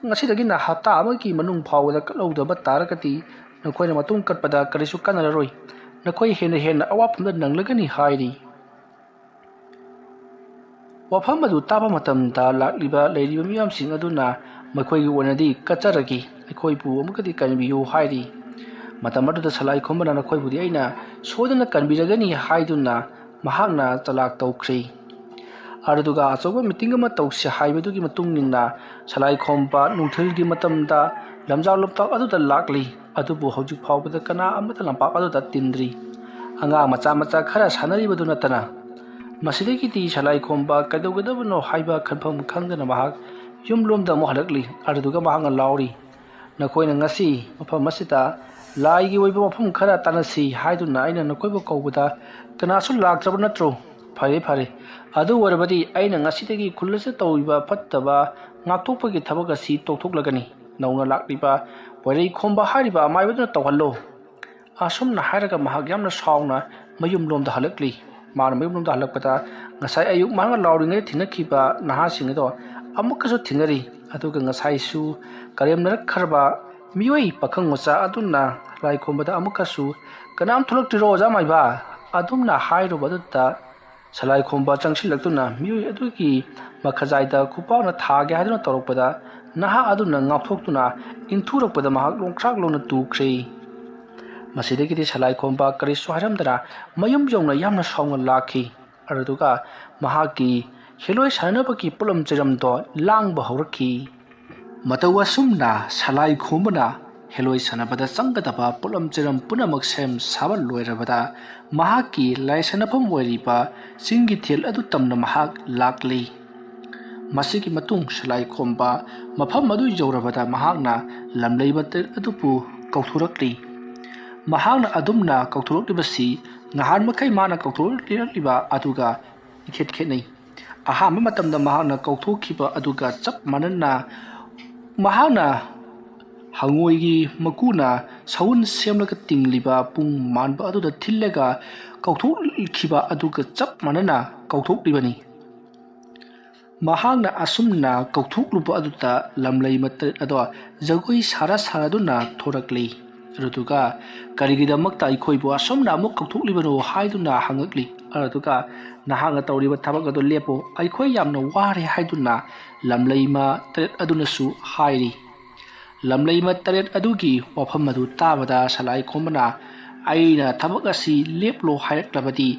ꯉꯁꯤꯗꯒꯤꯅ ꯍꯞꯇꯥ ꯑꯃꯒꯤ ꯃꯅꯨꯡ ꯐꯥꯎꯕꯗ ꯀꯠꯍꯧꯗꯕ ꯇꯥꯔꯒꯗꯤ ꯅꯈꯣꯏꯅ ꯃꯇꯨꯡ ꯀꯠꯄꯗ ꯀꯔꯤꯁꯨ ꯀꯥꯟꯅꯔꯔꯣꯏ꯫ ꯅꯈꯣꯏ ꯍꯦꯟꯅ ꯍꯦꯟꯅ ꯑꯋꯥꯐꯝꯗ ꯅꯪꯂꯒꯅꯤ ꯍꯥꯏꯔꯤ꯫ ꯋꯥꯐꯝ ꯑꯗꯨ ꯇꯥꯕ ꯃꯇꯝꯗ ꯂꯥꯛꯂꯤꯕ, ꯂꯩꯔꯤꯕ ꯃꯤꯌꯥꯝꯁꯤꯡ ꯑꯗꯨꯅ ꯃꯈꯣꯏꯒꯤ ꯑꯣꯏꯅꯗꯤ ꯀꯠꯆꯔꯒꯦ, ꯑꯩꯈꯣꯏꯕꯨ ꯑꯃꯨꯛꯀꯗꯤ ꯀꯟꯕꯤꯌꯨ ꯍꯥꯏꯔꯤ꯫ ꯃꯇꯝ ꯑꯗꯨꯗ ꯁꯂꯥꯏꯈꯣꯝꯕꯅ ꯅꯈꯣꯏꯕꯨꯗꯤ ꯑꯩꯅ ꯁꯣꯏꯗꯅ ꯀꯟꯕꯤꯔꯒꯅꯤ ꯍꯥꯏꯗꯨꯅ ꯃꯍꯥꯛꯅ ꯆꯂꯥꯛ ꯇꯧꯈ꯭ꯔꯦ꯫ ꯑꯗꯨꯗꯨꯒ ꯑꯆꯧꯕ ꯃꯤꯇꯤꯡ ꯑꯃ ꯇꯧꯁꯤ ꯍꯥꯏꯕꯗꯨꯒꯤ ꯃꯇꯨꯡ ꯏꯟꯅ ꯁꯂꯥꯏꯈꯣꯝꯕ ꯅꯨꯡꯊꯤꯜꯒꯤ ꯃꯇꯝꯗ ꯂꯝꯖꯥꯎ ꯂꯝꯄꯥꯛ ꯑꯗꯨꯗ ꯂꯥꯛꯂꯤ꯫ ꯑꯗꯨꯕꯨ ꯍꯧꯖꯤꯛ ꯐꯥꯎꯕꯗ ꯀꯅꯥ ꯑꯃꯠꯇ ꯂꯝꯄꯥꯛ ꯑꯗꯨꯗ ꯇꯤꯟꯗ꯭ꯔꯤ꯫ ꯑꯉꯥꯡ ꯃꯆꯥ ꯃꯆꯥ ꯈꯔ ꯁꯥꯟꯅꯔꯤꯕꯗꯨ ꯅꯠꯇꯅ꯫ ꯃꯁꯤꯗꯒꯤꯗꯤ ꯁꯂꯥꯏꯈꯣꯝꯕ ꯀꯩꯗꯧꯒꯗꯕꯅꯣ ꯍꯥꯏꯕ ꯈꯟꯐꯝ ꯈꯪꯗꯅ ꯃꯍꯥꯛ ꯌꯨꯝꯂꯣꯝꯗ ꯑꯃꯨꯛ ꯍꯜꯂꯛꯂꯤ꯫ ꯑꯗꯨꯗꯨꯒ ꯃꯍꯥꯛꯅ ꯂꯥꯎꯔꯤ, ꯅꯈꯣꯏꯅ ꯉꯁꯤ ꯃꯐꯝ ꯑꯁꯤꯗ ꯂꯥꯏꯒꯤ ꯑꯣꯏꯕ ꯃꯐꯝ ꯈꯔ ꯇꯥꯟꯅꯁꯤ ꯍꯥꯏꯗꯨꯅ ꯑꯩꯅ ꯅꯈꯣꯏꯕꯨ ꯀꯧꯕꯗ ꯀꯅꯥꯁꯨ ꯂꯥꯛꯇ꯭ꯔꯕ ꯅꯠꯇ꯭ꯔꯣ? ꯐꯔꯦ, ꯐꯔꯦ꯫ ꯑꯗꯨ ꯑꯣꯏꯔꯕꯗꯤ ꯑꯩꯅ ꯉꯁꯤꯗꯒꯤ ꯈꯨꯜ ꯑꯁꯤꯗ ꯇꯧꯔꯤꯕ ꯐꯠꯇꯕ ꯉꯥꯛꯊꯣꯛꯄꯒꯤ ꯊꯕꯛ ꯑꯁꯤ ꯇꯣꯛꯊꯣꯛꯂꯒꯅꯤ꯫ ꯅꯧꯅ ꯂꯥꯛꯂꯤꯕ ꯋꯥꯏꯔꯩ ꯈꯣꯝꯕ ꯍꯥꯏꯔꯤꯕ ꯑꯃꯥꯏꯕꯗꯨꯅ ꯇꯧꯍꯜꯂꯣ꯫ ꯑꯁꯨꯝꯅ ꯍꯥꯏꯔꯒ ꯃꯍꯥꯛ ꯌꯥꯝꯅ ꯁꯥꯎꯅ ꯃꯌꯨꯝꯂꯣꯝꯗ ꯍꯜꯂꯛꯂꯤ꯫ ꯃꯥꯅ ꯃꯌꯨꯝꯂꯣꯝꯗ ꯍꯜꯂꯛꯄꯗ ꯉꯁꯥꯏ ꯑꯌꯨꯛ ꯃꯍꯥꯛꯅ ꯂꯥꯎꯔꯤꯉꯩꯗ ꯊꯦꯡꯅꯈꯤꯕ ꯅꯍꯥꯁꯤꯡ ꯑꯗꯣ ꯑꯃꯨꯛꯀꯁꯨ ꯊꯦꯡꯅꯔꯤ꯫ ꯑꯗꯨꯒ ꯉꯁꯥꯏꯁꯨ ꯀꯔꯦꯝꯅꯔꯛꯈ꯭ꯔꯕ ꯃꯤꯑꯣꯏ ꯄꯥꯈꯪ ꯃꯆꯥ ꯑꯗꯨꯅ ꯁꯂꯥꯏ ꯈꯣꯝꯕꯗ ꯑꯃꯨꯛꯀꯁꯨ "ꯀꯅꯥꯝ ꯊꯣꯛꯂꯛꯇ꯭ꯔꯤꯔꯣ, ꯑꯣꯖꯥ ꯃꯥꯏꯕ?" ꯑꯗꯨꯝꯅ ꯍꯥꯏꯔꯨꯕ ꯑꯗꯨꯗ ꯁꯂꯥꯏ ꯈꯣꯝꯕ ꯆꯪꯁꯤꯜꯂꯛꯇꯨꯅ ꯃꯤꯑꯣꯏ ꯑꯗꯨꯒꯤ ꯃꯈꯖꯥꯏꯗ ꯈꯨꯄꯥꯛꯅ ꯊꯥꯒꯦ ꯍꯥꯏꯗꯨꯅ ꯇꯧꯔꯛꯄꯗ, ꯅꯍꯥ ꯑꯗꯨꯅ ꯉꯥꯎꯊꯣꯛꯇꯨꯅ ꯏꯟꯊꯨꯔꯛꯄꯗ ꯃꯍꯥꯛ ꯂꯣꯡꯈ꯭ꯔꯥꯛ ꯂꯣꯡꯅ ꯇꯨꯈ꯭ꯔꯦ꯫ ꯃꯁꯤꯗꯒꯤꯗꯤ ꯁꯂꯥꯏ ꯈꯣꯝꯕ ꯀꯔꯤꯁꯨ ꯍꯥꯏꯔꯝꯗꯅ ꯃꯌꯨꯝ ꯌꯧꯅ ꯌꯥꯝꯅ ꯁꯥꯎꯅ ꯂꯥꯛꯈꯤ꯫ ꯑꯗꯨꯗꯨꯒ ꯃꯍꯥꯛꯀꯤ ꯍꯦꯂꯣꯏ ꯁꯥꯟꯅꯅꯕꯒꯤ ꯄꯣꯠꯂꯝ ꯆꯩꯔꯝꯗꯣ ꯂꯥꯡꯕ ꯍꯧꯔꯛꯈꯤ꯫ ꯃꯇꯧ ꯑꯁꯨꯝꯅ ꯁꯂꯥꯏ ꯈꯣꯝꯕꯅ ꯍꯦꯂꯣꯏ ꯁꯥꯟꯅꯕꯗ ꯆꯪꯒꯗꯕ ꯄꯣꯠꯂꯝ ꯆꯩꯔꯝ ꯄꯨꯝꯅꯃꯛ ꯁꯦꯝ ꯁꯥꯕ ꯂꯣꯏꯔꯕꯗ, ꯃꯍꯥꯛꯀꯤ ꯂꯥꯏ ꯁꯥꯟꯅꯐꯝ ꯑꯣꯏꯔꯤꯕ ꯆꯤꯡꯒꯤ ꯊꯦꯜ ꯑꯗꯨ ꯇꯝꯅ ꯃꯍꯥꯛ ꯂꯥꯛꯂꯤ꯫ ꯃꯁꯤꯒꯤ ꯃꯇꯨꯡ ꯁꯂꯥꯏ ꯈꯣꯝꯕ ꯃꯐꯝ ꯑꯗꯨ ꯌꯧꯔꯕꯗ ꯃꯍꯥꯛꯅ ꯂꯝꯂꯩ ꯃꯇꯔꯦꯠ ꯑꯗꯨꯕꯨ ꯀꯧꯊꯣꯔꯛꯂꯤ꯫ ꯃꯍꯥꯛꯅ ꯑꯗꯨꯝꯅ ꯀꯧꯊꯣꯔꯛꯂꯤꯕꯁꯤ ꯉꯍꯥꯟ ꯃꯈꯩ ꯃꯥꯅ ꯀꯧꯊꯣꯔꯛꯂꯤꯕ ꯑꯗꯨꯒ ꯏꯈꯦꯠ ꯈꯦꯠꯅꯩ꯫ ꯑꯍꯥꯟꯕ ꯃꯇꯝꯗ ꯃꯍꯥꯛꯅ ꯀꯧꯊꯣꯛꯈꯤꯕ ꯑꯗꯨꯒ ꯆꯞ ꯃꯥꯟꯅꯅ ꯃꯍꯥꯛꯅ ꯍꯉꯣꯏꯒꯤ ꯃꯀꯨꯅ ꯁꯎꯟ ꯁꯦꯝꯂꯒ ꯇꯤꯡꯂꯤꯕ ꯄꯨꯡ ꯃꯥꯟꯕ ꯑꯗꯨꯗ ꯊꯤꯜꯂꯒ ꯀꯧꯊꯣꯛꯈꯤꯕ ꯑꯗꯨꯒ ꯆꯞ ꯃꯥꯟꯅꯅ ꯀꯧꯊꯣꯛꯂꯤꯕꯅꯤ꯫ ꯃꯍꯥꯛꯅ ꯑꯁꯨꯝꯅ ꯀꯧꯊꯣꯛꯂꯨꯕ ꯑꯗꯨꯗ ꯂꯝꯂꯩ ꯃꯇꯔꯦꯠ ꯑꯗꯣ ꯖꯒꯣꯏ ꯁꯥꯔ ꯁꯥꯔꯗꯨꯅ ꯊꯣꯔꯛꯂꯤ꯫ ꯑꯗꯨꯗꯨꯒ "ꯀꯔꯤꯒꯤꯗꯃꯛꯇ ꯑꯩꯈꯣꯏꯕꯨ ꯑꯁꯨꯝꯅ ꯑꯃꯨꯛ ꯀꯧꯊꯣꯛꯂꯤꯕꯅꯣ?" ꯍꯥꯏꯗꯨꯅ ꯍꯪꯉꯛꯂꯤ꯫ ꯑꯗꯨꯗꯨꯒ "ꯅꯍꯥꯛꯅ ꯇꯧꯔꯤꯕ ꯊꯕꯛ ꯑꯗꯨ ꯂꯦꯞꯄꯨ, ꯑꯩꯈꯣꯏ ꯌꯥꯝꯅ ꯋꯥꯔꯦ" ꯍꯥꯏꯗꯨꯅ ꯂꯝꯂꯩꯃ ꯇꯔꯦꯠ ꯑꯗꯨꯅꯁꯨ ꯍꯥꯏꯔꯤ꯫ ꯂꯝꯂꯩꯃ ꯇꯔꯦꯠ ꯑꯗꯨꯒꯤ ꯋꯥꯐꯝ ꯑꯗꯨ ꯇꯥꯕꯗ ꯁꯂꯥꯏ ꯈꯣꯝꯕꯅ "ꯑꯩꯅ ꯊꯕꯛ ꯑꯁꯤ ꯂꯦꯞꯂꯣ ꯍꯥꯏꯔꯛꯂꯕꯗꯤ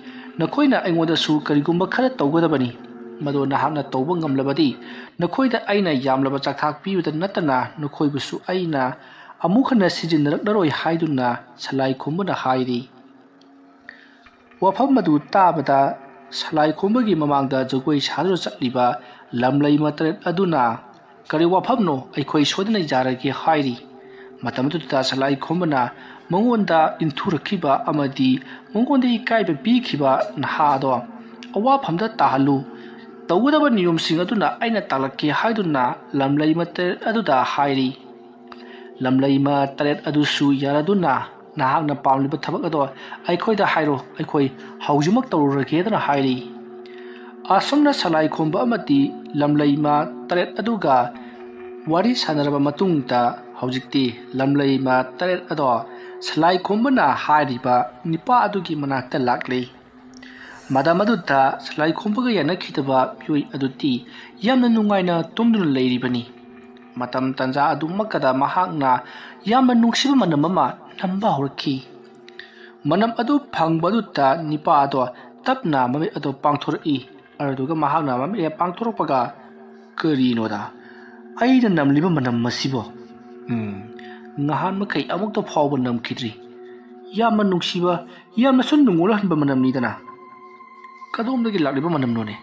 ꯅꯈꯣꯏꯅ ꯑꯩꯉꯣꯟꯗꯁꯨ ꯀꯔꯤꯒꯨꯝꯕ ꯈꯔ ꯇꯧꯒꯗꯕꯅꯤ꯫ ꯃꯗꯨ ꯅꯍꯥꯛꯅ ꯇꯧꯕ ꯉꯝꯂꯕꯗꯤ ꯅꯈꯣꯏꯗ ꯑꯩꯅ ꯌꯥꯝꯂꯕ ꯆꯥꯛꯊꯥꯛ ꯄꯤꯕꯗ ꯅꯠꯇꯅ ꯅꯈꯣꯏꯕꯨꯁꯨ ꯑꯩꯅ ꯑꯃꯨꯛ ꯍꯟꯅ ꯁꯤꯖꯤꯟꯅꯔꯛꯂꯔꯣꯏ" ꯍꯥꯏꯗꯨꯅ ꯁꯂꯥꯏ ꯈꯣꯝꯕꯅ ꯍꯥꯏꯔꯤ꯫ ꯋꯥꯐꯝ ꯑꯗꯨ ꯇꯥꯕꯗ ꯁꯂꯥꯏ ꯈꯣꯝꯕꯒꯤ ꯃꯃꯥꯡꯗ ꯖꯒꯣꯏ ꯁꯥꯗꯨꯅ ꯆꯠꯂꯤꯕ ꯂꯝꯂꯩꯃ ꯇꯔꯦꯠ ꯑꯗꯨꯅ ꯀꯔꯤ ꯋꯥꯐꯝꯅꯣ? ꯑꯩꯈꯣꯏ ꯁꯣꯏꯗꯅ ꯌꯥꯔꯒꯦ ꯍꯥꯏꯔꯤ꯫ ꯃꯇꯝ ꯑꯗꯨꯗ ꯁꯂꯥꯏ ꯈꯣꯝꯕꯅ ꯃꯉꯣꯟꯗ ꯏꯟꯊꯨꯔꯛꯈꯤꯕ ꯑꯃꯗꯤ ꯃꯉꯣꯟꯗ ꯏꯀꯥꯏꯕ ꯄꯤꯈꯤꯕ ꯅꯍꯥ ꯑꯗꯣ ꯑꯋꯥꯐꯝꯗ ꯇꯥꯍꯜꯂꯨ꯫ ꯇꯧꯒꯗꯕ ꯅꯤꯌꯣꯝꯁꯤꯡ ꯑꯗꯨꯅ ꯑꯩꯅ ꯇꯥꯛꯂꯛꯀꯦ ꯍꯥꯏꯗꯨꯅ ꯂꯝꯂꯩꯃ ꯇꯔꯦꯠ ꯑꯗꯨꯗ ꯍꯥꯏꯔꯤ꯫ ꯂꯝꯂꯩꯃ ꯇꯔꯦꯠ ꯑꯗꯨꯁꯨ ꯌꯥꯔꯗꯨꯅ, "ꯅꯍꯥꯛꯅ ꯄꯥꯝꯂꯤꯕ ꯊꯕꯛ ꯑꯗꯣ ꯑꯩꯈꯣꯏꯗ ꯍꯥꯏꯔꯣ, ꯑꯩꯈꯣꯏ ꯍꯧꯖꯤꯛꯃꯛ ꯇꯧꯔꯨꯔꯒꯦꯗꯅ" ꯍꯥꯏꯔꯤ꯫ ꯑꯁꯨꯝꯅ ꯁꯂꯥꯏ ꯈꯣꯝꯕ ꯑꯃꯗꯤ ꯂꯝꯂꯩꯃ ꯇꯔꯦꯠ ꯑꯗꯨꯒ ꯋꯥꯔꯤ ꯁꯥꯟꯅꯔꯕ ꯃꯇꯨꯡꯗ, ꯍꯧꯖꯤꯛꯇꯤ ꯂꯝꯂꯩꯃ ꯇꯔꯦꯠ ꯑꯗꯣ ꯁꯂꯥꯏ ꯈꯣꯝꯕꯅ ꯍꯥꯏꯔꯤꯕ ꯅꯤꯄꯥ ꯑꯗꯨꯒꯤ ꯃꯅꯥꯛꯇ ꯂꯥꯛꯂꯤ꯫ ꯃꯇꯝ ꯑꯗꯨꯗ ꯁꯂꯥꯏ ꯈꯣꯝꯕꯒ ꯌꯥꯅꯈꯤꯗꯕ ꯃꯤꯑꯣꯏ ꯑꯗꯨꯗꯤ ꯌꯥꯝꯅ ꯅꯨꯡꯉꯥꯏꯅ ꯇꯨꯝꯗꯨꯅ ꯂꯩꯔꯤꯕꯅꯤ꯫ ꯃꯇꯝ ꯇꯥꯟꯖꯥ ꯑꯗꯨꯃꯛꯀꯗ ꯃꯍꯥꯛꯅ ꯌꯥꯝꯅ ꯅꯨꯡꯁꯤꯕ ꯃꯅꯝ ꯑꯃ ꯅꯝꯕ ꯍꯧꯔꯛꯈꯤ꯫ ꯃꯅꯝ ꯑꯗꯨ ꯐꯪꯕ ꯑꯗꯨꯗ ꯅꯤꯄꯥ ꯑꯗꯣ ꯇꯞꯅ ꯃꯃꯤꯠ ꯑꯗꯨ ꯄꯥꯡꯊꯣꯔꯛꯏ꯫ ꯑꯗꯨꯗꯨꯒ ꯃꯍꯥꯛꯅ ꯃꯃꯤꯠ ꯍꯦꯛ ꯄꯥꯡꯊꯣꯔꯛꯄꯒ, "ꯀꯔꯤꯅꯣꯗ? ꯑꯩꯅ ꯅꯝꯂꯤꯕ ꯃꯅꯝ ꯑꯁꯤꯕꯣ? ꯎꯝ, ꯉꯍꯥꯟ ꯃꯈꯩ ꯑꯃꯨꯛꯇ ꯐꯥꯎꯕ ꯅꯝꯈꯤꯗ꯭ꯔꯤ꯫ ꯌꯥꯝꯅ ꯅꯨꯡꯁꯤꯕ, ꯌꯥꯝꯅꯁꯨ ꯅꯨꯡꯉꯣꯜꯍꯟꯕ ꯃꯅꯝꯅꯤꯗꯅ꯫ ꯀꯗꯣꯝꯗꯒꯤ ꯂꯥꯛꯂꯤꯕ ꯃꯅꯝꯅꯣꯅꯦ?"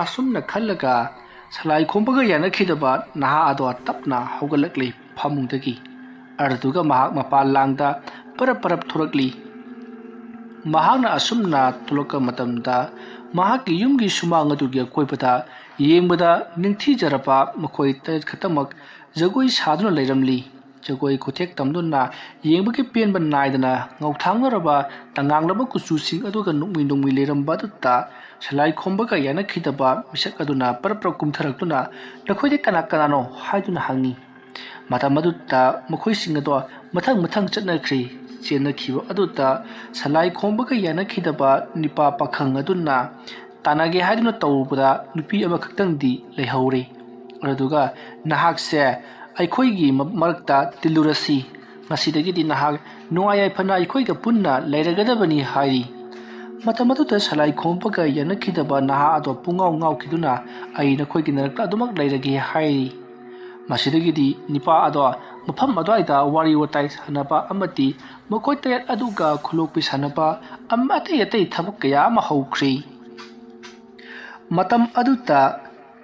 ꯑꯁꯨꯝꯅ ꯈꯜꯂꯒ ꯁꯂꯥꯏ ꯈꯣꯝꯕꯒ ꯌꯥꯅꯈꯤꯗꯕ ꯅꯍꯥ ꯑꯗꯣ ꯇꯞꯅ ꯍꯧꯒꯠꯂꯛꯂꯤ ꯐꯃꯨꯡꯗꯒꯤ꯫ ꯑꯗꯨꯗꯨꯒ ꯃꯍꯥꯛ ꯃꯄꯥꯟ ꯂꯥꯡꯗ ꯄꯔꯞ ꯄꯔꯞ ꯊꯣꯔꯛꯂꯤ꯫ ꯃꯍꯥꯛꯅ ꯑꯁꯨꯝꯅ ꯊꯣꯛꯂꯛꯄ ꯃꯇꯝꯗ, ꯃꯍꯥꯛꯀꯤ ꯌꯨꯝꯒꯤ ꯁꯨꯃꯥꯡ ꯑꯗꯨꯒꯤ ꯑꯀꯣꯏꯕꯗ ꯌꯦꯡꯕꯗ ꯅꯤꯡꯊꯤꯖꯔꯕ ꯃꯈꯣꯏ ꯇꯔꯦꯠ ꯈꯛꯇꯃꯛ ꯖꯒꯣꯏ ꯁꯥꯗꯨꯅ ꯂꯩꯔꯝꯂꯤ꯫ ꯖꯒꯣꯏ ꯈꯨꯊꯦꯛ ꯇꯝꯗꯨꯅ ꯌꯦꯡꯕꯒꯤ ꯄꯦꯟꯕ ꯅꯥꯏꯗꯅ ꯉꯧꯊꯥꯡꯅꯔꯕ ꯇꯉꯥꯡꯂꯕ ꯀꯨꯆꯨꯁꯤꯡ ꯑꯗꯨꯒ ꯅꯣꯛꯃꯤ ꯅꯣꯛꯃꯤ ꯂꯩꯔꯝꯕ ꯑꯗꯨꯗ ꯁꯂꯥꯏ ꯈꯣꯝꯕꯒ ꯌꯥꯅꯈꯤꯗꯕ ꯃꯤꯁꯛ ꯑꯗꯨꯅ ꯄꯔꯞ ꯄꯔꯞ ꯀꯨꯝꯊꯔꯛꯇꯨꯅ, "ꯅꯈꯣꯏꯗꯤ ꯀꯅꯥ ꯀꯅꯥꯅꯣ?" ꯍꯥꯏꯗꯨꯅ ꯍꯪꯉꯤ꯫ ꯃꯇꯝ ꯑꯗꯨꯗ ꯃꯈꯣꯏꯁꯤꯡ ꯑꯗꯣ ꯃꯊꯪ ꯃꯊꯪ ꯆꯠꯅꯈ꯭ꯔꯦ꯫ ꯆꯦꯟꯅꯈꯤꯕ ꯑꯗꯨꯗ ꯁꯂꯥꯏ ꯈꯣꯝꯕꯒ ꯌꯥꯅꯈꯤꯗꯕ ꯅꯤꯄꯥ ꯄꯥꯈꯪ ꯑꯗꯨꯅ ꯇꯥꯟꯅꯒꯦ ꯍꯥꯏꯗꯨꯅ ꯇꯧꯔꯨꯕꯗ ꯅꯨꯄꯤ ꯑꯃꯈꯛꯇꯪꯗꯤ ꯂꯩꯍꯧꯔꯦ꯫ ꯑꯗꯨꯗꯨꯒ, "ꯅꯍꯥꯛꯁꯦ ꯑꯩꯈꯣꯏꯒꯤ ꯃ-, ꯃꯔꯛꯇ ꯇꯤꯜꯂꯨꯔꯁꯤ꯫ ꯉꯁꯤꯗꯒꯤꯗꯤ ꯅꯍꯥꯛ ꯅꯨꯡꯉꯥꯏ ꯌꯥꯏꯐꯅ ꯑꯩꯈꯣꯏꯒ ꯄꯨꯟꯅ ꯂꯩꯔꯒꯗꯕꯅꯤ" ꯍꯥꯏꯔꯤ꯫ ꯃꯇꯝ ꯑꯗꯨꯗ ꯁꯂꯥꯏ ꯈꯣꯝꯕꯒ ꯌꯥꯅꯈꯤꯗꯕ ꯅꯍꯥ ꯑꯗꯣ ꯄꯨꯡꯉꯥꯎ ꯉꯥꯎꯈꯤꯗꯨꯅ, "ꯑꯩ ꯅꯈꯣꯏꯒꯤ ꯅꯔꯛꯇ ꯑꯗꯨꯃꯛ ꯂꯩꯔꯒꯦ" ꯍꯥꯏꯔꯤ꯫ ꯃꯁꯤꯗꯒꯤꯗꯤ ꯅꯤꯄꯥ ꯑꯗꯣ ꯃꯐꯝ ꯑꯗꯨꯋꯥꯏꯗ ꯋꯥꯔꯤ ꯋꯥꯇꯥꯏ ꯁꯥꯟꯅꯕ ꯑꯃꯗꯤ ꯃꯈꯣꯏ ꯇꯔꯦꯠ ꯑꯗꯨꯒ ꯈꯨꯂꯣꯛꯄꯤ ꯁꯥꯟꯅꯕ ꯑꯃ-, ꯑꯇꯩ ꯑꯇꯩ ꯊꯕꯛ ꯀꯌꯥ ꯑꯃ ꯍꯧꯈ꯭ꯔꯦ꯫ ꯃꯇꯝ ꯑꯗꯨꯗ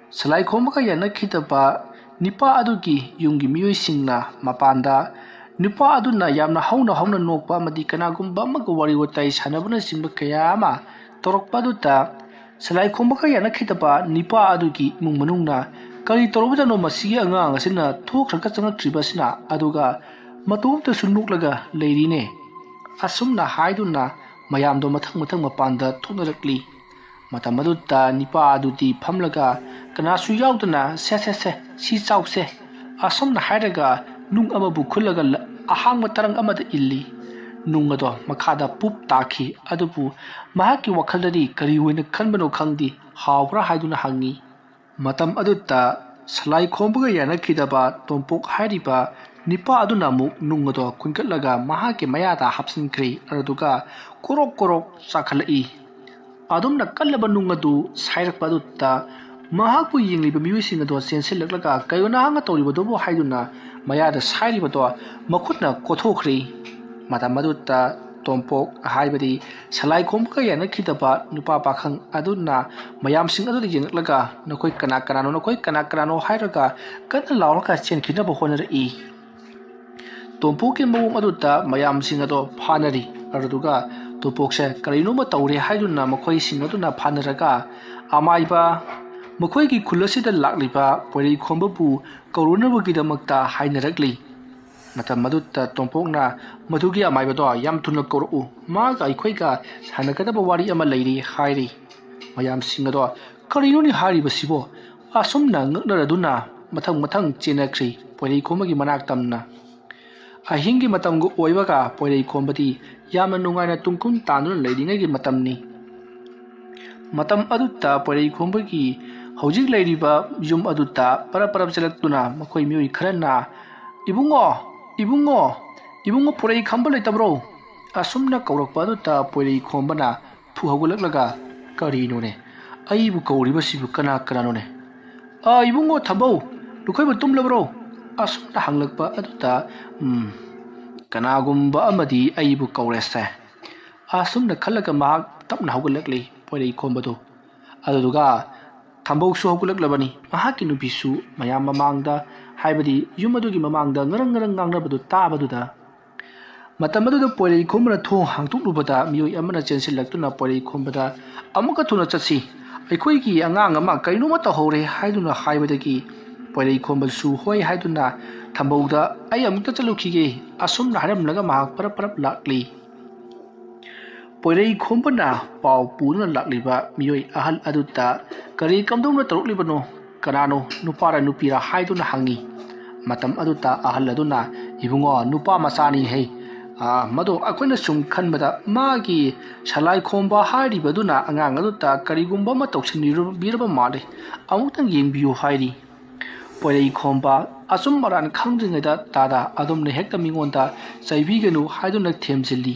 ꯁꯂꯥꯏ ꯈꯣꯝꯕꯒ ꯌꯥꯅꯈꯤꯗꯕ ꯅꯤꯄꯥ ꯑꯗꯨꯒꯤ ꯌꯨꯝꯒꯤ ꯃꯤꯑꯣꯏꯁꯤꯡꯅ ꯃꯄꯥꯟꯗ ꯅꯨꯄꯥ ꯑꯗꯨꯅ ꯌꯥꯝꯅ ꯍꯧꯅ ꯍꯧꯅ ꯅꯣꯛꯄ ꯑꯃꯗꯤ ꯀꯅꯥꯒꯨꯝꯕ ꯑꯃꯒ ꯋꯥꯔꯤ ꯋꯥꯇꯥꯏ ꯁꯥꯟꯅꯕꯅꯆꯤꯡꯕ ꯀꯌꯥ ꯑꯃ ꯇꯧꯔꯛꯄ ꯑꯗꯨꯗ ꯁꯂꯥꯏ ꯈꯣꯝꯕꯒ ꯌꯥꯅꯈꯤꯗꯕ ꯅꯤꯄꯥ ꯑꯗꯨꯒꯤ ꯏꯃꯨꯡ ꯃꯅꯨꯡꯅ "ꯀꯔꯤ ꯇꯧꯔꯨꯕꯗꯅꯣ ꯃꯁꯤꯒꯤ ꯑꯉꯥꯡ ꯑꯁꯤꯅ ꯊꯣꯛꯈ꯭ꯔꯒ ꯆꯪꯉꯛꯇ꯭ꯔꯤꯕ ꯑꯁꯤꯅ?" ꯑꯗꯨꯒ ꯃꯇꯣꯝꯇꯁꯨ ꯅꯣꯛꯂꯒ ꯂꯩꯔꯤꯅꯦ꯫ ꯑꯁꯨꯝꯅ ꯍꯥꯏꯗꯨꯅ ꯃꯌꯥꯝꯗꯣ ꯃꯊꯪ ꯃꯊꯪ ꯃꯄꯥꯟꯗ ꯊꯣꯛꯅꯔꯛꯂꯤ꯫ ꯃꯇꯝ ꯑꯗꯨꯗ ꯅꯤꯄꯥ ꯑꯗꯨꯗꯤ ꯐꯝꯂꯒ ꯀꯅꯥꯁꯨ ꯌꯥꯎꯗꯅ "ꯁꯦ ꯁꯦ ꯁꯦ, ꯁꯤ ꯆꯥꯎꯁꯦ" ꯑꯁꯨꯝꯅ ꯍꯥꯏꯔꯒ ꯅꯨꯡ ꯑꯃꯕꯨ ꯈꯨꯜꯂꯒ ꯂ-, ꯑꯍꯥꯡꯕ ꯇꯔꯪ ꯑꯃꯗ ꯏꯜꯂꯤ꯫ ꯅꯨꯡ ꯑꯗꯣ ꯃꯈꯥꯗ ꯄꯨꯞ ꯇꯥꯈꯤ꯫ ꯑꯗꯨꯕꯨ ꯃꯍꯥꯛꯀꯤ ꯋꯥꯈꯜꯗꯗꯤ ꯀꯔꯤ ꯑꯣꯏꯅ ꯈꯟꯕꯅꯣ ꯈꯪꯗꯦ, ꯍꯥꯎꯕ꯭ꯔꯥ ꯍꯥꯏꯗꯨꯅ ꯍꯪꯉꯤ꯫ ꯃꯇꯝ ꯑꯗꯨꯗ ꯁꯂꯥꯏ ꯈꯣꯝꯕꯒ ꯌꯥꯅꯈꯤꯗꯕ ꯇꯣꯝꯄꯣꯛ ꯍꯥꯏꯔꯤꯕ ꯅꯤꯄꯥ ꯑꯗꯨꯅ ꯑꯃꯨꯛ ꯅꯨꯡ ꯑꯗꯣ ꯈꯨꯟꯒꯠꯂꯒ ꯃꯍꯥꯛꯀꯤ ꯃꯌꯥꯗ ꯍꯥꯞꯆꯤꯟꯈ꯭ꯔꯦ꯫ ꯑꯗꯨꯗꯨꯒ ꯀꯣꯔꯣꯛ ꯀꯣꯔꯣꯛ ꯆꯥꯈꯠꯂꯛꯏ꯫ ꯑꯗꯨꯝꯅ ꯀꯜꯂꯕ ꯅꯨꯡ ꯑꯗꯨ ꯁꯥꯏꯔꯛꯄ ꯑꯗꯨꯗ ꯃꯍꯥꯛꯄꯨ ꯌꯦꯡꯂꯤꯕ ꯃꯤꯑꯣꯏꯁꯤꯡ ꯑꯗꯣ ꯆꯦꯟꯁꯤꯜꯂꯛꯂꯒ "ꯀꯩꯅꯣ ꯅꯍꯥꯛꯅ ꯇꯧꯔꯤꯕꯗꯨꯕꯨ?" ꯍꯥꯏꯗꯨꯅ ꯃꯌꯥꯗ ꯁꯥꯏꯔꯤꯕꯗꯣ ꯃꯈꯨꯠꯅ ꯀꯣꯊꯣꯛꯈ꯭ꯔꯦ꯫ ꯃꯇꯝ ꯑꯗꯨꯗ ꯇꯣꯝꯄꯣꯛ ꯍꯥꯏꯕꯗꯤ ꯁꯂꯥꯏ ꯈꯣꯝꯕꯒ ꯌꯥꯅꯈꯤꯗꯕ ꯅꯨꯄꯥ ꯄꯥꯈꯪ ꯑꯗꯨꯅ ꯃꯌꯥꯝꯁꯤꯡ ꯑꯗꯨꯗ ꯌꯦꯡꯂꯛꯂꯒ "ꯅꯈꯣꯏ ꯀꯅꯥ ꯀꯅꯥꯅꯣ? ꯅꯈꯣꯏ ꯀꯅꯥ ꯀꯅꯥꯅꯣ?" ꯍꯥꯏꯔꯒ ꯀꯟꯅ ꯂꯥꯎꯔꯒ ꯆꯦꯟꯈꯤꯅꯕ ꯍꯣꯠꯅꯔꯛꯏ꯫ ꯇꯣꯝꯄꯣꯛꯀꯤ ꯃꯑꯣꯡ ꯑꯗꯨꯗ ꯃꯌꯥꯝꯁꯤꯡ ꯑꯗꯣ ꯐꯥꯅꯔꯤ꯫ ꯑꯗꯨꯗꯨꯒ ꯇꯣꯝꯄꯣꯛꯁꯦ ꯀꯔꯤꯅꯣꯃ ꯇꯧꯔꯦ ꯍꯥꯏꯗꯨꯅ ꯃꯈꯣꯏꯁꯤꯡ ꯑꯗꯨꯅ ꯐꯥꯅꯔꯒ ꯑꯃꯥꯏꯕ, ꯃꯈꯣꯏꯒꯤ ꯈꯨꯜ ꯑꯁꯤꯗ ꯂꯥꯛꯂꯤꯕ ꯄꯣꯏꯔꯩ ꯈꯣꯝꯕꯕꯨ ꯀꯧꯔꯨꯅꯕꯒꯤꯗꯃꯛꯇ ꯍꯥꯏꯅꯔꯛꯂꯤ꯫ ꯃꯇꯝ ꯑꯗꯨꯗ ꯇꯣꯝꯄꯣꯛꯅ "ꯃꯗꯨꯒꯤ ꯑꯃꯥꯏꯕꯗꯣ ꯌꯥꯝ ꯊꯨꯅ ꯀꯧꯔꯛꯎ, ꯃꯥꯒ ꯑꯩꯈꯣꯏꯒ ꯁꯥꯟꯅꯒꯗꯕ ꯋꯥꯔꯤ ꯑꯃ ꯂꯩꯔꯤ" ꯍꯥꯏꯔꯤ꯫ ꯃꯌꯥꯝꯁꯤꯡ ꯑꯗꯣ "ꯀꯔꯤꯅꯣꯅꯦ ꯍꯥꯏꯔꯤꯕꯁꯤꯕꯣ?" ꯑꯁꯨꯝꯅ ꯉꯛꯅꯔꯗꯨꯅ ꯃꯊꯪ ꯃꯊꯪ ꯆꯦꯟꯅꯈ꯭ꯔꯤ ꯄꯣꯏꯔꯩ ꯈꯣꯝꯕꯒꯤ ꯃꯅꯥꯛ ꯇꯝꯅ꯫ ꯑꯍꯤꯡꯒꯤ ꯃꯇꯝꯒ ꯑꯣꯏꯕꯒ ꯄꯣꯏꯔꯩ ꯈꯣꯝꯕꯗꯤ ꯌꯥꯝꯅ ꯅꯨꯡꯉꯥꯏꯅ ꯇꯨꯝꯈꯨꯝ ꯇꯥꯟꯗꯨꯅ ꯂꯩꯔꯤꯉꯩꯒꯤ ꯃꯇꯝꯅꯤ꯫ ꯃꯇꯝ ꯑꯗꯨꯗ ꯄꯣꯏꯔꯩ ꯈꯣꯝꯕꯒꯤ ꯍꯧꯖꯤꯛ ꯂꯩꯔꯤꯕ ꯌꯨꯝ ꯑꯗꯨꯗ ꯄꯔꯞ ꯄꯔꯞ ꯆꯦꯜꯂꯛꯇꯨꯅ ꯃꯈꯣꯏ ꯃꯤꯑꯣꯏ ꯈꯔꯅ "ꯏꯕꯨꯡꯉꯣ, ꯏꯕꯨꯡꯉꯣ, ꯏꯕꯨꯡꯉꯣ ꯄꯣꯏꯔꯩ ꯈꯝꯕ ꯂꯩꯇꯕ꯭ꯔꯣ?" ꯑꯁꯨꯝꯅ ꯀꯧꯔꯛꯄ ꯑꯗꯨꯗ ꯄꯣꯏꯔꯩ ꯈꯣꯝꯕꯅ ꯐꯨ ꯍꯧꯒꯠꯂꯛꯂꯒ "ꯀꯔꯤꯅꯣꯅꯦ? ꯑꯩꯕꯨ ꯀꯧꯔꯤꯕꯁꯤꯕꯨ ꯀꯅꯥ ꯀꯅꯥꯅꯣꯅꯦ? ꯑꯥ, ꯏꯕꯨꯡꯉꯣ ꯊꯝꯕꯧ, ꯅꯈꯣꯏꯕꯨ ꯇꯨꯝꯂꯕ꯭ꯔꯣ?" ꯑꯁꯨꯝꯅ ꯍꯪꯂꯛꯄ ꯑꯗꯨꯗ, "ꯎꯝ, ꯀꯅꯥꯒꯨꯝꯕ ꯑꯃꯗꯤ ꯑꯩꯕꯨ ꯀꯧꯔꯦꯁꯦ" ꯑꯁꯨꯝꯅ ꯈꯜꯂꯒ ꯃꯍꯥꯛ ꯇꯞꯅ ꯍꯧꯒꯠꯂꯛꯂꯤ ꯄꯣꯏꯔꯩ ꯈꯣꯝꯕꯗꯨ꯫ ꯑꯗꯨꯗꯨꯒ ꯊꯝꯕꯧꯁꯨ ꯍꯧꯒꯠꯂꯛꯂꯕꯅꯤ꯫ ꯃꯍꯥꯛꯀꯤ ꯅꯨꯄꯤꯁꯨ ꯃꯌꯥꯝ ꯃꯃꯥꯡꯗ, ꯍꯥꯏꯕꯗꯤ ꯌꯨꯝ ꯑꯗꯨꯒꯤ ꯃꯃꯥꯡꯗ ꯉꯔꯪ ꯉꯔꯪ ꯉꯥꯡꯅꯕꯗꯨ ꯇꯥꯕꯗꯨꯗ, ꯃꯇꯝ ꯑꯗꯨꯗ ꯄꯣꯏꯔꯩꯈꯣꯝꯕꯅ ꯊꯣꯡ ꯍꯥꯡꯗꯣꯛꯂꯨꯕꯗ ꯃꯤꯑꯣꯏ ꯑꯃꯅ ꯆꯦꯟꯁꯤꯜꯂꯛꯇꯨꯅ ꯄꯣꯏꯔꯩꯈꯣꯝꯕꯗ, "ꯑꯃꯨꯛꯀ ꯊꯨꯅ ꯆꯠꯁꯤ, ꯑꯩꯈꯣꯏꯒꯤ ꯑꯉꯥꯡ ꯑꯃ ꯀꯩꯅꯣꯝꯃ ꯇꯧꯍꯧꯔꯦ" ꯍꯥꯏꯗꯨꯅ ꯍꯥꯏꯕꯗꯒꯤ ꯄꯣꯏꯔꯩꯈꯣꯝꯕꯁꯨ ꯍꯣꯏ ꯍꯥꯏꯗꯨꯅ ꯊꯝꯕꯧꯗ, "ꯑꯩ ꯑꯃꯨꯛꯇ ꯆꯠꯂꯨꯈꯤꯒꯦ" ꯑꯁꯨꯝꯅ ꯍꯥꯏꯔꯝꯂꯒ ꯃꯍꯥꯛ ꯄꯔꯞ ꯄꯔꯞ ꯂꯥꯛꯂꯤ꯫ ꯄꯣꯏꯔꯩꯈꯣꯝꯕꯅ ꯄꯥꯎ ꯄꯨꯗꯨꯅ ꯂꯥꯛꯂꯤꯕ ꯃꯤꯑꯣꯏ ꯑꯍꯜ ꯑꯗꯨꯗ ꯀꯔꯤ ꯀꯝꯗꯧꯅ ꯇꯧꯔꯛꯂꯤꯕꯅꯣ, ꯀꯅꯥꯅꯣ, ꯅꯨꯄꯥꯔ ꯅꯨꯄꯤꯔ ꯍꯥꯏꯗꯨꯅ ꯍꯪꯉꯤ꯫ ꯃꯇꯝ ꯑꯗꯨꯗ ꯑꯍꯜ ꯑꯗꯨꯅ, "ꯏꯕꯨꯡꯉꯣ, ꯅꯨꯄꯥ ꯃꯆꯥꯅꯤ ꯍꯩ꯫ ꯑꯥ, ꯃꯗꯣ ꯑꯩꯈꯣꯏꯅ ꯁꯨꯝ ꯈꯟꯕꯗ ꯃꯥꯒꯤ ꯁꯂꯥꯏ ꯈꯣꯝꯕ ꯍꯥꯏꯔꯤꯕꯗꯨꯅ ꯑꯉꯥꯡ ꯑꯗꯨꯗ ꯀꯔꯤꯒꯨꯝꯕ ꯑꯃ ꯇꯧꯁꯤꯟꯕꯤꯔꯕ ꯃꯥꯜꯂꯦ, ꯑꯃꯨꯛꯇꯪ ꯌꯦꯡꯕꯤꯌꯨ" ꯍꯥꯏꯔꯤ꯫ ꯄꯣꯏꯔꯩꯈꯣꯝꯕ ꯑꯆꯨꯝ ꯑꯔꯥꯟ ꯈꯪꯗ꯭ꯔꯤꯉꯩꯗ ꯇꯥꯗ ꯑꯗꯨꯝꯅ ꯍꯦꯛꯇ ꯃꯤꯉꯣꯟꯗ ꯆꯩꯕꯤꯒꯅꯨ ꯍꯥꯏꯗꯨꯅ ꯊꯦꯝꯖꯤꯜꯂꯤ꯫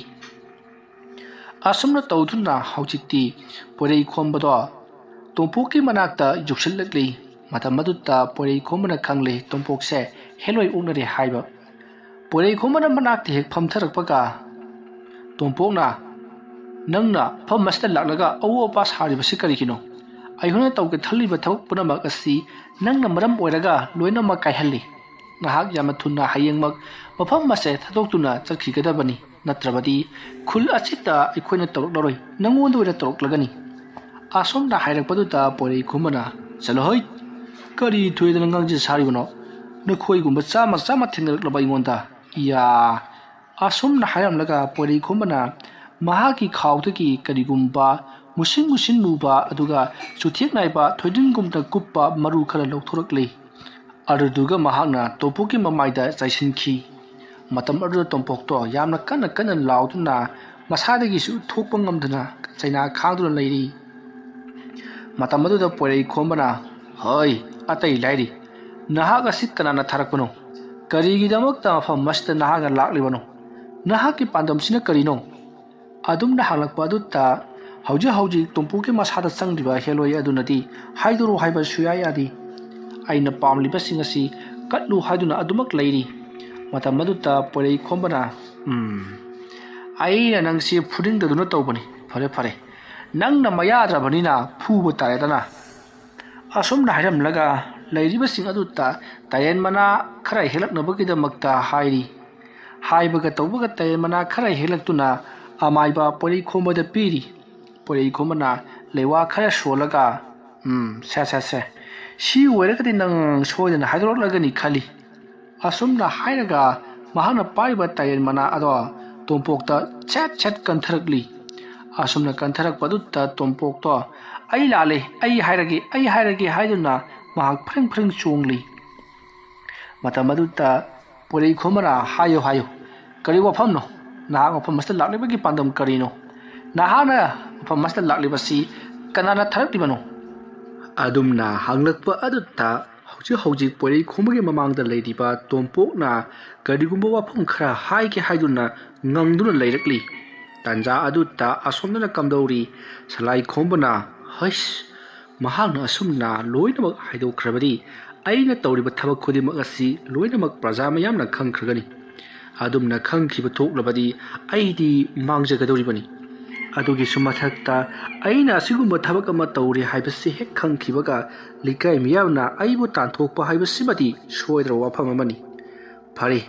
ꯑꯁꯨꯝꯅ ꯇꯧꯗꯨꯅ ꯍꯧꯖꯤꯛꯇꯤ ꯄꯣꯏꯔꯩꯈꯣꯝꯕꯗꯣ ꯇꯣꯝꯄꯣꯛꯀꯤ ꯃꯅꯥꯛꯇ ꯌꯧꯁꯤꯜꯂꯛꯂꯤ꯫ ꯃꯇꯝ ꯑꯗꯨꯗ ꯄꯣꯏꯔꯩꯈꯣꯝꯕꯅ ꯈꯪꯂꯦ ꯇꯣꯝꯄꯣꯛꯁꯦ ꯍꯦꯂꯣꯏ ꯑꯣꯛꯅꯔꯦ ꯍꯥꯏꯕ꯫ ꯄꯣꯏꯔꯩꯈꯣꯝꯕꯅ ꯃꯅꯥꯛꯇ ꯍꯦꯛ ꯐꯝꯊꯔꯛꯄꯒ ꯇꯣꯝꯄꯣꯛꯅ, "ꯅꯪꯅ ꯃꯐꯝ ꯑꯁꯤꯗ ꯂꯥꯛꯂꯒ ꯑꯋꯣ ꯑꯄꯥ ꯁꯥꯔꯤꯕꯁꯤ ꯀꯔꯤꯒꯤꯅꯣ? ꯑꯩꯈꯣꯏꯅ ꯇꯧꯒꯦ ꯈꯜꯂꯤꯕ ꯊꯕꯛ ꯄꯨꯝꯅꯃꯛ ꯑꯁꯤ ꯅꯪꯅ ꯃꯔꯝ ꯑꯣꯏꯔꯒ ꯂꯣꯏꯅꯃꯛ ꯀꯥꯏꯍꯜꯂꯤ꯫ ꯅꯍꯥꯛ ꯌꯥꯝꯅ ꯊꯨꯅ ꯍꯌꯦꯡꯃꯛ ꯃꯐꯝ ꯑꯁꯦ ꯊꯥꯗꯣꯛꯇꯨꯅ ꯆꯠꯈꯤꯒꯗꯕꯅꯤ, ꯅꯠꯇ꯭ꯔꯕꯗꯤ ꯈꯨꯜ ꯑꯁꯤꯗ ꯑꯩꯈꯣꯏꯅ ꯇꯧꯔꯛꯂꯔꯣꯏ, ꯅꯪꯉꯣꯟꯗ ꯑꯣꯏꯅ ꯇꯧꯔꯛꯂꯒꯅꯤ"꯫ ꯑꯁꯣꯝꯗ ꯍꯥꯏꯔꯛꯄꯗꯨꯗ ꯄꯣꯏꯔꯩꯈꯣꯝꯕꯅ, "ꯆꯠꯂꯣꯍꯩ, ꯀꯔꯤ ꯊꯣꯏꯗꯅ ꯉꯥꯡꯖ ꯁꯥꯔꯤꯕꯅꯣ? ꯅꯈꯣꯏꯒꯨꯝꯕ ꯆꯥꯝꯃ ꯆꯥꯝꯃ ꯊꯦꯡꯅꯔꯛꯂꯕ ꯑꯩꯉꯣꯟꯗ? ꯏꯌꯥ!" ꯑꯁꯨꯝꯅ ꯍꯥꯏꯔꯝꯂꯒ ꯄꯣꯏꯔꯩꯈꯣꯝꯕꯅ ꯃꯍꯥꯛꯀꯤ ꯈꯥꯎꯗꯒꯤ ꯀꯔꯤꯒꯨꯝꯕ ꯃꯨꯁꯤꯟ ꯃꯨꯁꯤꯟ ꯃꯨꯕ ꯑꯗꯨꯒ ꯆꯨꯊꯦꯛ ꯅꯥꯏꯕ ꯊꯣꯏꯗꯤꯡꯒꯨꯝꯅ ꯀꯨꯞꯄ ꯃꯔꯨ ꯈꯔ ꯂꯧꯊꯣꯔꯛꯂꯤ꯫ ꯑꯗꯨꯗꯨꯒ ꯃꯍꯥꯛꯅ ꯇꯣꯝꯄꯣꯛꯀꯤ ꯃꯃꯥꯏꯗ ꯆꯥꯏꯁꯤꯟꯈꯤ꯫ ꯃꯇꯝ ꯑꯗꯨꯗ ꯇꯣꯝꯄꯣꯛꯇꯣ ꯌꯥꯝꯅ ꯀꯟꯅ ꯀꯟꯅ ꯂꯥꯎꯗꯨꯅ ꯃꯁꯥꯗꯒꯤꯁꯨ ꯊꯣꯛꯄ ꯉꯝꯗꯅ ꯆꯩꯅꯥ ꯈꯥꯡꯗꯨꯅ ꯂꯩꯔꯤ꯫ ꯃꯇꯝ ꯑꯗꯨꯗ ꯄꯣꯏꯔꯩꯈꯣꯝꯕꯅ, "ꯍꯣꯏ, ꯑꯇꯩ ꯂꯥꯏꯔꯤ꯫ ꯅꯍꯥꯛ ꯑꯁꯤ ꯀꯅꯥꯅ ꯊꯥꯔꯛꯄꯅꯣ? ꯀꯔꯤꯒꯤꯗꯃꯛꯇ ꯃꯐꯝ ꯑꯁꯤꯗ ꯅꯍꯥꯛꯅ ꯂꯥꯛꯂꯤꯕꯅꯣ? ꯅꯍꯥꯛꯀꯤ ꯄꯥꯟꯗꯝꯁꯤꯅ ꯀꯔꯤꯅꯣ?" ꯑꯗꯨꯝꯅ ꯍꯪꯂꯛꯄ ꯑꯗꯨꯗ ꯍꯧꯖꯤꯛ ꯍꯧꯖꯤꯛ ꯇꯣꯝꯄꯣꯛꯀꯤ ꯃꯁꯥꯗ ꯆꯪꯂꯤꯕ ꯍꯦꯂꯣꯏ ꯑꯗꯨꯅꯗꯤ ꯍꯥꯏꯗꯣꯔꯛꯎ ꯍꯥꯏꯕ ꯁꯨꯌꯥ ꯌꯥꯗꯦ꯫ ꯑꯩꯅ ꯄꯥꯝꯂꯤꯕꯁꯤꯡ ꯑꯁꯤ ꯀꯠꯂꯨ ꯍꯥꯏꯗꯨꯅ ꯑꯗꯨꯃꯛ ꯂꯩꯔꯤ꯫ ꯃꯇꯝ ꯑꯗꯨꯗ ꯄꯣꯏꯔꯩꯈꯣꯝꯕꯅ, "ꯎꯝ, ꯑꯩꯅ ꯅꯪꯁꯤ ꯐꯨꯅꯤꯡꯗꯗꯨꯅ ꯇꯧꯕꯅꯤ꯫ ꯐꯔꯦ, ꯐꯔꯦ, ꯅꯪꯅ ꯃꯌꯥꯗ꯭ꯔꯕꯅꯤꯅ ꯐꯨꯕ ꯇꯥꯔꯦꯗꯅ"꯫ ꯑꯁꯨꯝꯅ ꯍꯥꯏꯔꯝꯂꯒ ꯂꯩꯔꯤꯕꯁꯤꯡ ꯑꯗꯨꯗ ꯇꯔꯦꯟ ꯃꯅꯥ ꯈꯔ ꯍꯦꯛꯂꯛꯅꯕꯒꯤꯗꯃꯛꯇ ꯍꯥꯏꯔꯤ꯫ ꯍꯥꯏꯕꯒ ꯇꯧꯕꯒ ꯇꯔꯦꯟ ꯃꯅꯥ ꯈꯔ ꯍꯦꯛꯂꯛꯇꯨꯅ ꯑꯃꯥꯏꯕ ꯄꯣꯏꯔꯩꯈꯣꯝꯕꯗ ꯄꯤꯔꯤ꯫ ꯄꯣꯏꯔꯩꯈꯣꯝꯕꯅ ꯂꯩꯋꯥ ꯈꯔ ꯁꯣꯜꯂꯒ, "ꯎꯝ, ꯁꯦ, ꯁꯦ, ꯁꯦ, ꯁꯤ ꯑꯣꯏꯔꯒꯗꯤ ꯅꯪ ꯁꯣꯏꯗꯅ ꯍꯥꯏꯗꯣꯔꯛꯂꯒꯅꯤ ꯈꯜꯂꯤ"꯫ ꯑꯁꯨꯝꯅ ꯍꯥꯏꯔꯒ ꯃꯍꯥꯛꯅ ꯄꯥꯏꯔꯤꯕ ꯇꯔꯦꯟ ꯃꯅꯥ ꯑꯗꯣ ꯇꯣꯝꯄꯣꯛꯇ ꯁꯦꯠ ꯁꯦꯠ ꯀꯟꯊꯔꯛꯂꯤ꯫ ꯑꯁꯨꯝꯅ ꯀꯟꯊꯔꯛꯄ ꯑꯗꯨꯗ ꯇꯣꯝꯄꯣꯛꯇꯣ, "ꯑꯩ ꯂꯥꯜꯂꯦ, ꯑꯩ ꯍꯥꯏꯔꯒꯦ, ꯑꯩ ꯍꯥꯏꯔꯒꯦ" ꯍꯥꯏꯗꯨꯅ ꯃꯍꯥꯛ ꯐ꯭ꯔꯤꯡ ꯐ꯭ꯔꯤꯡ ꯆꯣꯡꯂꯤ꯫ ꯃꯇꯝ ꯑꯗꯨꯗ ꯄꯣꯏꯔꯩꯈꯣꯝꯕꯅ, "ꯍꯥꯏꯌꯨ, ꯍꯥꯏꯌꯨ, ꯀꯔꯤ ꯋꯥꯐꯝꯅꯣ? ꯅꯍꯥꯛ ꯃꯐꯝ ꯑꯁꯤꯗ ꯂꯥꯛꯂꯤꯕꯒꯤ ꯄꯥꯟꯗꯝ ꯀꯔꯤꯅꯣ? ꯅꯍꯥꯛꯅ ꯃꯐꯝ ꯑꯁꯤꯗ ꯂꯥꯛꯂꯤꯕꯁꯤ ꯀꯅꯥꯅ ꯊꯥꯔꯛꯂꯤꯕꯅꯣ?" ꯑꯗꯨꯝꯅ ꯍꯪꯂꯛꯄ ꯑꯗꯨꯗ ꯍꯧꯖꯤꯛ ꯍꯧꯖꯤꯛ ꯄꯣꯏꯔꯩꯈꯣꯝꯕꯒꯤ ꯃꯃꯥꯡꯗ ꯂꯩꯔꯤꯕ ꯇꯣꯝꯄꯣꯛꯅ ꯀꯔꯤꯒꯨꯝꯕ ꯋꯥꯐꯝ ꯈꯔ ꯍꯥꯏꯒꯦ ꯍꯥꯏꯗꯨꯅ ꯉꯪꯗꯨꯅ ꯂꯩꯔꯛꯂꯤ꯫ ꯇꯥꯟꯖꯥ ꯑꯗꯨꯗ ꯑꯁꯣꯝꯗꯅ ꯀꯝꯗꯧꯔꯤ? ꯁꯂꯥꯏꯈꯣꯝꯕꯅ, "ꯍꯩꯁ, ꯃꯍꯥꯛꯅ ꯑꯁꯨꯝꯅ ꯂꯣꯏꯅꯃꯛ ꯍꯥꯏꯗꯣꯛꯈ꯭ꯔꯕꯗꯤ ꯑꯩꯅ ꯇꯧꯔꯤꯕ ꯊꯕꯛ ꯈꯨꯗꯤꯡꯃꯛ ꯑꯁꯤ ꯂꯣꯏꯅꯃꯛ ꯄ꯭ꯔꯖꯥ ꯃꯌꯥꯝꯅ ꯈꯪꯈ꯭ꯔꯒꯅꯤ꯫ ꯑꯗꯨꯝꯅ ꯈꯪꯈꯤꯕ ꯊꯣꯛꯂꯕꯗꯤ ꯑꯩꯗꯤ ꯃꯥꯡꯖꯒꯗꯧꯔꯤꯕꯅꯤ꯫ ꯑꯗꯨꯒꯤꯁꯨ ꯃꯊꯛꯇ ꯑꯩꯅ ꯑꯁꯤꯒꯨꯝꯕ ꯊꯕꯛ ꯑꯃ ꯇꯧꯔꯦ ꯍꯥꯏꯕꯁꯤ ꯍꯦꯛ ꯈꯪꯈꯤꯕꯒ ꯂꯩꯀꯥꯏ ꯃꯤꯌꯥꯝꯅ ꯑꯩꯕꯨ ꯇꯥꯟꯊꯣꯛꯄ ꯍꯥꯏꯕꯁꯤꯃꯗꯤ ꯁꯣꯏꯗ꯭ꯔꯕ ꯋꯥꯐꯝ ꯑꯃꯅꯤ꯫ ꯐꯔꯦ,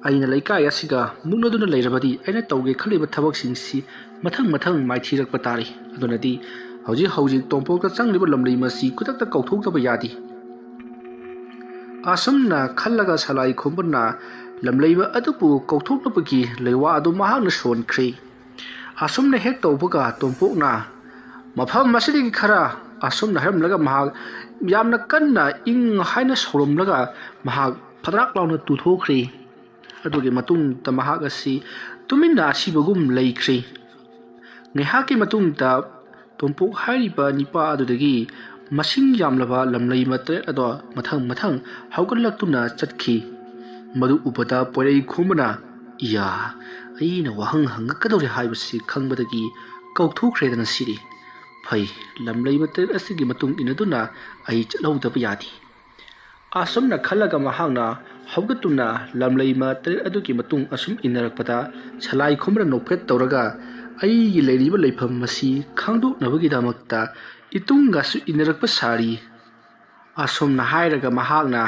ꯑꯩꯅ ꯂꯩꯀꯥꯏ ꯑꯁꯤꯒ ꯃꯨꯛꯅꯗꯨꯅ ꯂꯩꯔꯕꯗꯤ ꯑꯩꯅ ꯇꯧꯒꯦ ꯈꯜꯂꯤꯕ ꯊꯕꯛꯁꯤꯡꯁꯤ ꯃꯊꯪ ꯃꯊꯪ ꯃꯥꯏꯊꯤꯔꯛꯄ ꯇꯥꯔꯦ꯫ ꯑꯗꯨꯅꯗꯤ ꯍꯧꯖꯤꯛ ꯍꯧꯖꯤꯛ ꯇꯣꯝꯄꯣꯛꯇ ꯆꯪꯂꯤꯕ ꯂꯝꯂꯩ ꯃꯁꯤ ꯈꯨꯗꯛꯇ ꯀꯧꯊꯣꯛꯇꯕ ꯌꯥꯗꯦ"꯫ ꯑꯁꯨꯝꯅ ꯈꯜꯂꯒ ꯁꯂꯥꯏꯈꯣꯝꯕꯅ ꯂꯝꯂꯩꯃ ꯑꯗꯨꯕꯨ ꯀꯧꯊꯣꯛꯅꯕꯒꯤ ꯂꯩꯋꯥ ꯑꯗꯨ ꯃꯍꯥꯛꯅ ꯁꯣꯟꯈ꯭ꯔꯦ꯫ ꯑꯁꯨꯝꯅ ꯍꯦꯛ ꯇꯧꯕꯒ ꯇꯣꯝꯄꯣꯛꯅ ꯃꯐꯝ ꯑꯁꯤꯗꯒꯤ ꯈꯔ, ꯑꯁꯨꯝꯅ ꯍꯥꯏꯔꯝꯂꯒ ꯃꯍꯥꯛ ꯌꯥꯝꯅ ꯀꯟꯅ ꯏꯪ ꯍꯥꯏꯅ ꯁꯧꯔꯝꯂꯒ ꯃꯍꯥꯛ ꯐꯗ꯭ꯔꯥꯛ ꯂꯥꯎꯅ ꯇꯨꯊꯣꯛꯈ꯭ꯔꯦ꯫ ꯑꯗꯨꯒꯤ ꯃꯇꯨꯡꯗ ꯃꯍꯥꯛ ꯑꯁꯤ ꯇꯨꯃꯤꯟꯅ ꯑꯁꯤꯕꯒꯨꯝ ꯂꯩꯈ꯭ꯔꯦ꯫ ꯉꯥꯏꯍꯥꯛꯀꯤ ꯃꯇꯨꯡꯗ ꯇꯣꯝꯄꯣꯛ ꯍꯥꯏꯔꯤꯕ ꯅꯤꯄꯥ ꯑꯗꯨꯗꯒꯤ ꯃꯁꯤꯡ ꯌꯥꯝꯂꯕ ꯂꯝꯂꯩꯃ ꯇꯔꯦꯠ ꯑꯗꯣ ꯃꯊꯪ ꯃꯊꯪ ꯍꯧꯒꯠꯂꯛꯇꯨꯅ ꯆꯠꯈꯤ꯫ ꯃꯗꯨ ꯎꯕꯗ ꯄꯣꯏꯔꯩꯈꯣꯝꯕꯅ, "ꯏꯌꯥ, ꯑꯩꯅ ꯋꯥꯍꯪ ꯍꯪꯉꯛꯀꯗꯧꯔꯦ ꯍꯥꯏꯕꯁꯤ ꯈꯪꯕꯗꯒꯤ ꯀꯧꯊꯣꯛꯈ꯭ꯔꯦꯗꯅ ꯁꯤꯗꯤ꯫ ꯐꯩ, ꯂꯝꯂꯩꯃ ꯇꯔꯦꯠ ꯑꯁꯤꯒꯤ ꯃꯇꯨꯡ ꯏꯟꯅꯗꯨꯅ ꯑꯩ ꯆꯠꯍꯧꯗꯕ ꯌꯥꯗꯦ"꯫ ꯑꯁꯨꯝꯅ ꯈꯜꯂꯒ ꯃꯍꯥꯛꯅ ꯍꯧꯒꯠꯇꯨꯅ ꯂꯝꯂꯩꯃ ꯇꯔꯦꯠ ꯑꯗꯨꯒꯤ ꯃꯇꯨꯡ ꯑꯁꯨꯝ ꯏꯟꯅꯔꯛꯄꯗ ꯁꯂꯥꯏꯈꯣꯝꯕꯅ ꯅꯣꯛꯐꯦꯠ ꯇꯧꯔꯒ, "ꯑꯩꯒꯤ ꯂꯩꯔꯤꯕ ꯂꯩꯐꯝ ꯑꯁꯤ ꯈꯪꯗꯣꯛꯅꯕꯒꯤꯗꯃꯛꯇ ꯏꯇꯨꯡꯒꯁꯨ ꯏꯟꯅꯔꯛꯄ ꯁꯥꯔꯤ"꯫ ꯑꯁꯨꯝꯅ ꯍꯥꯏꯔꯒ ꯃꯍꯥꯛꯅ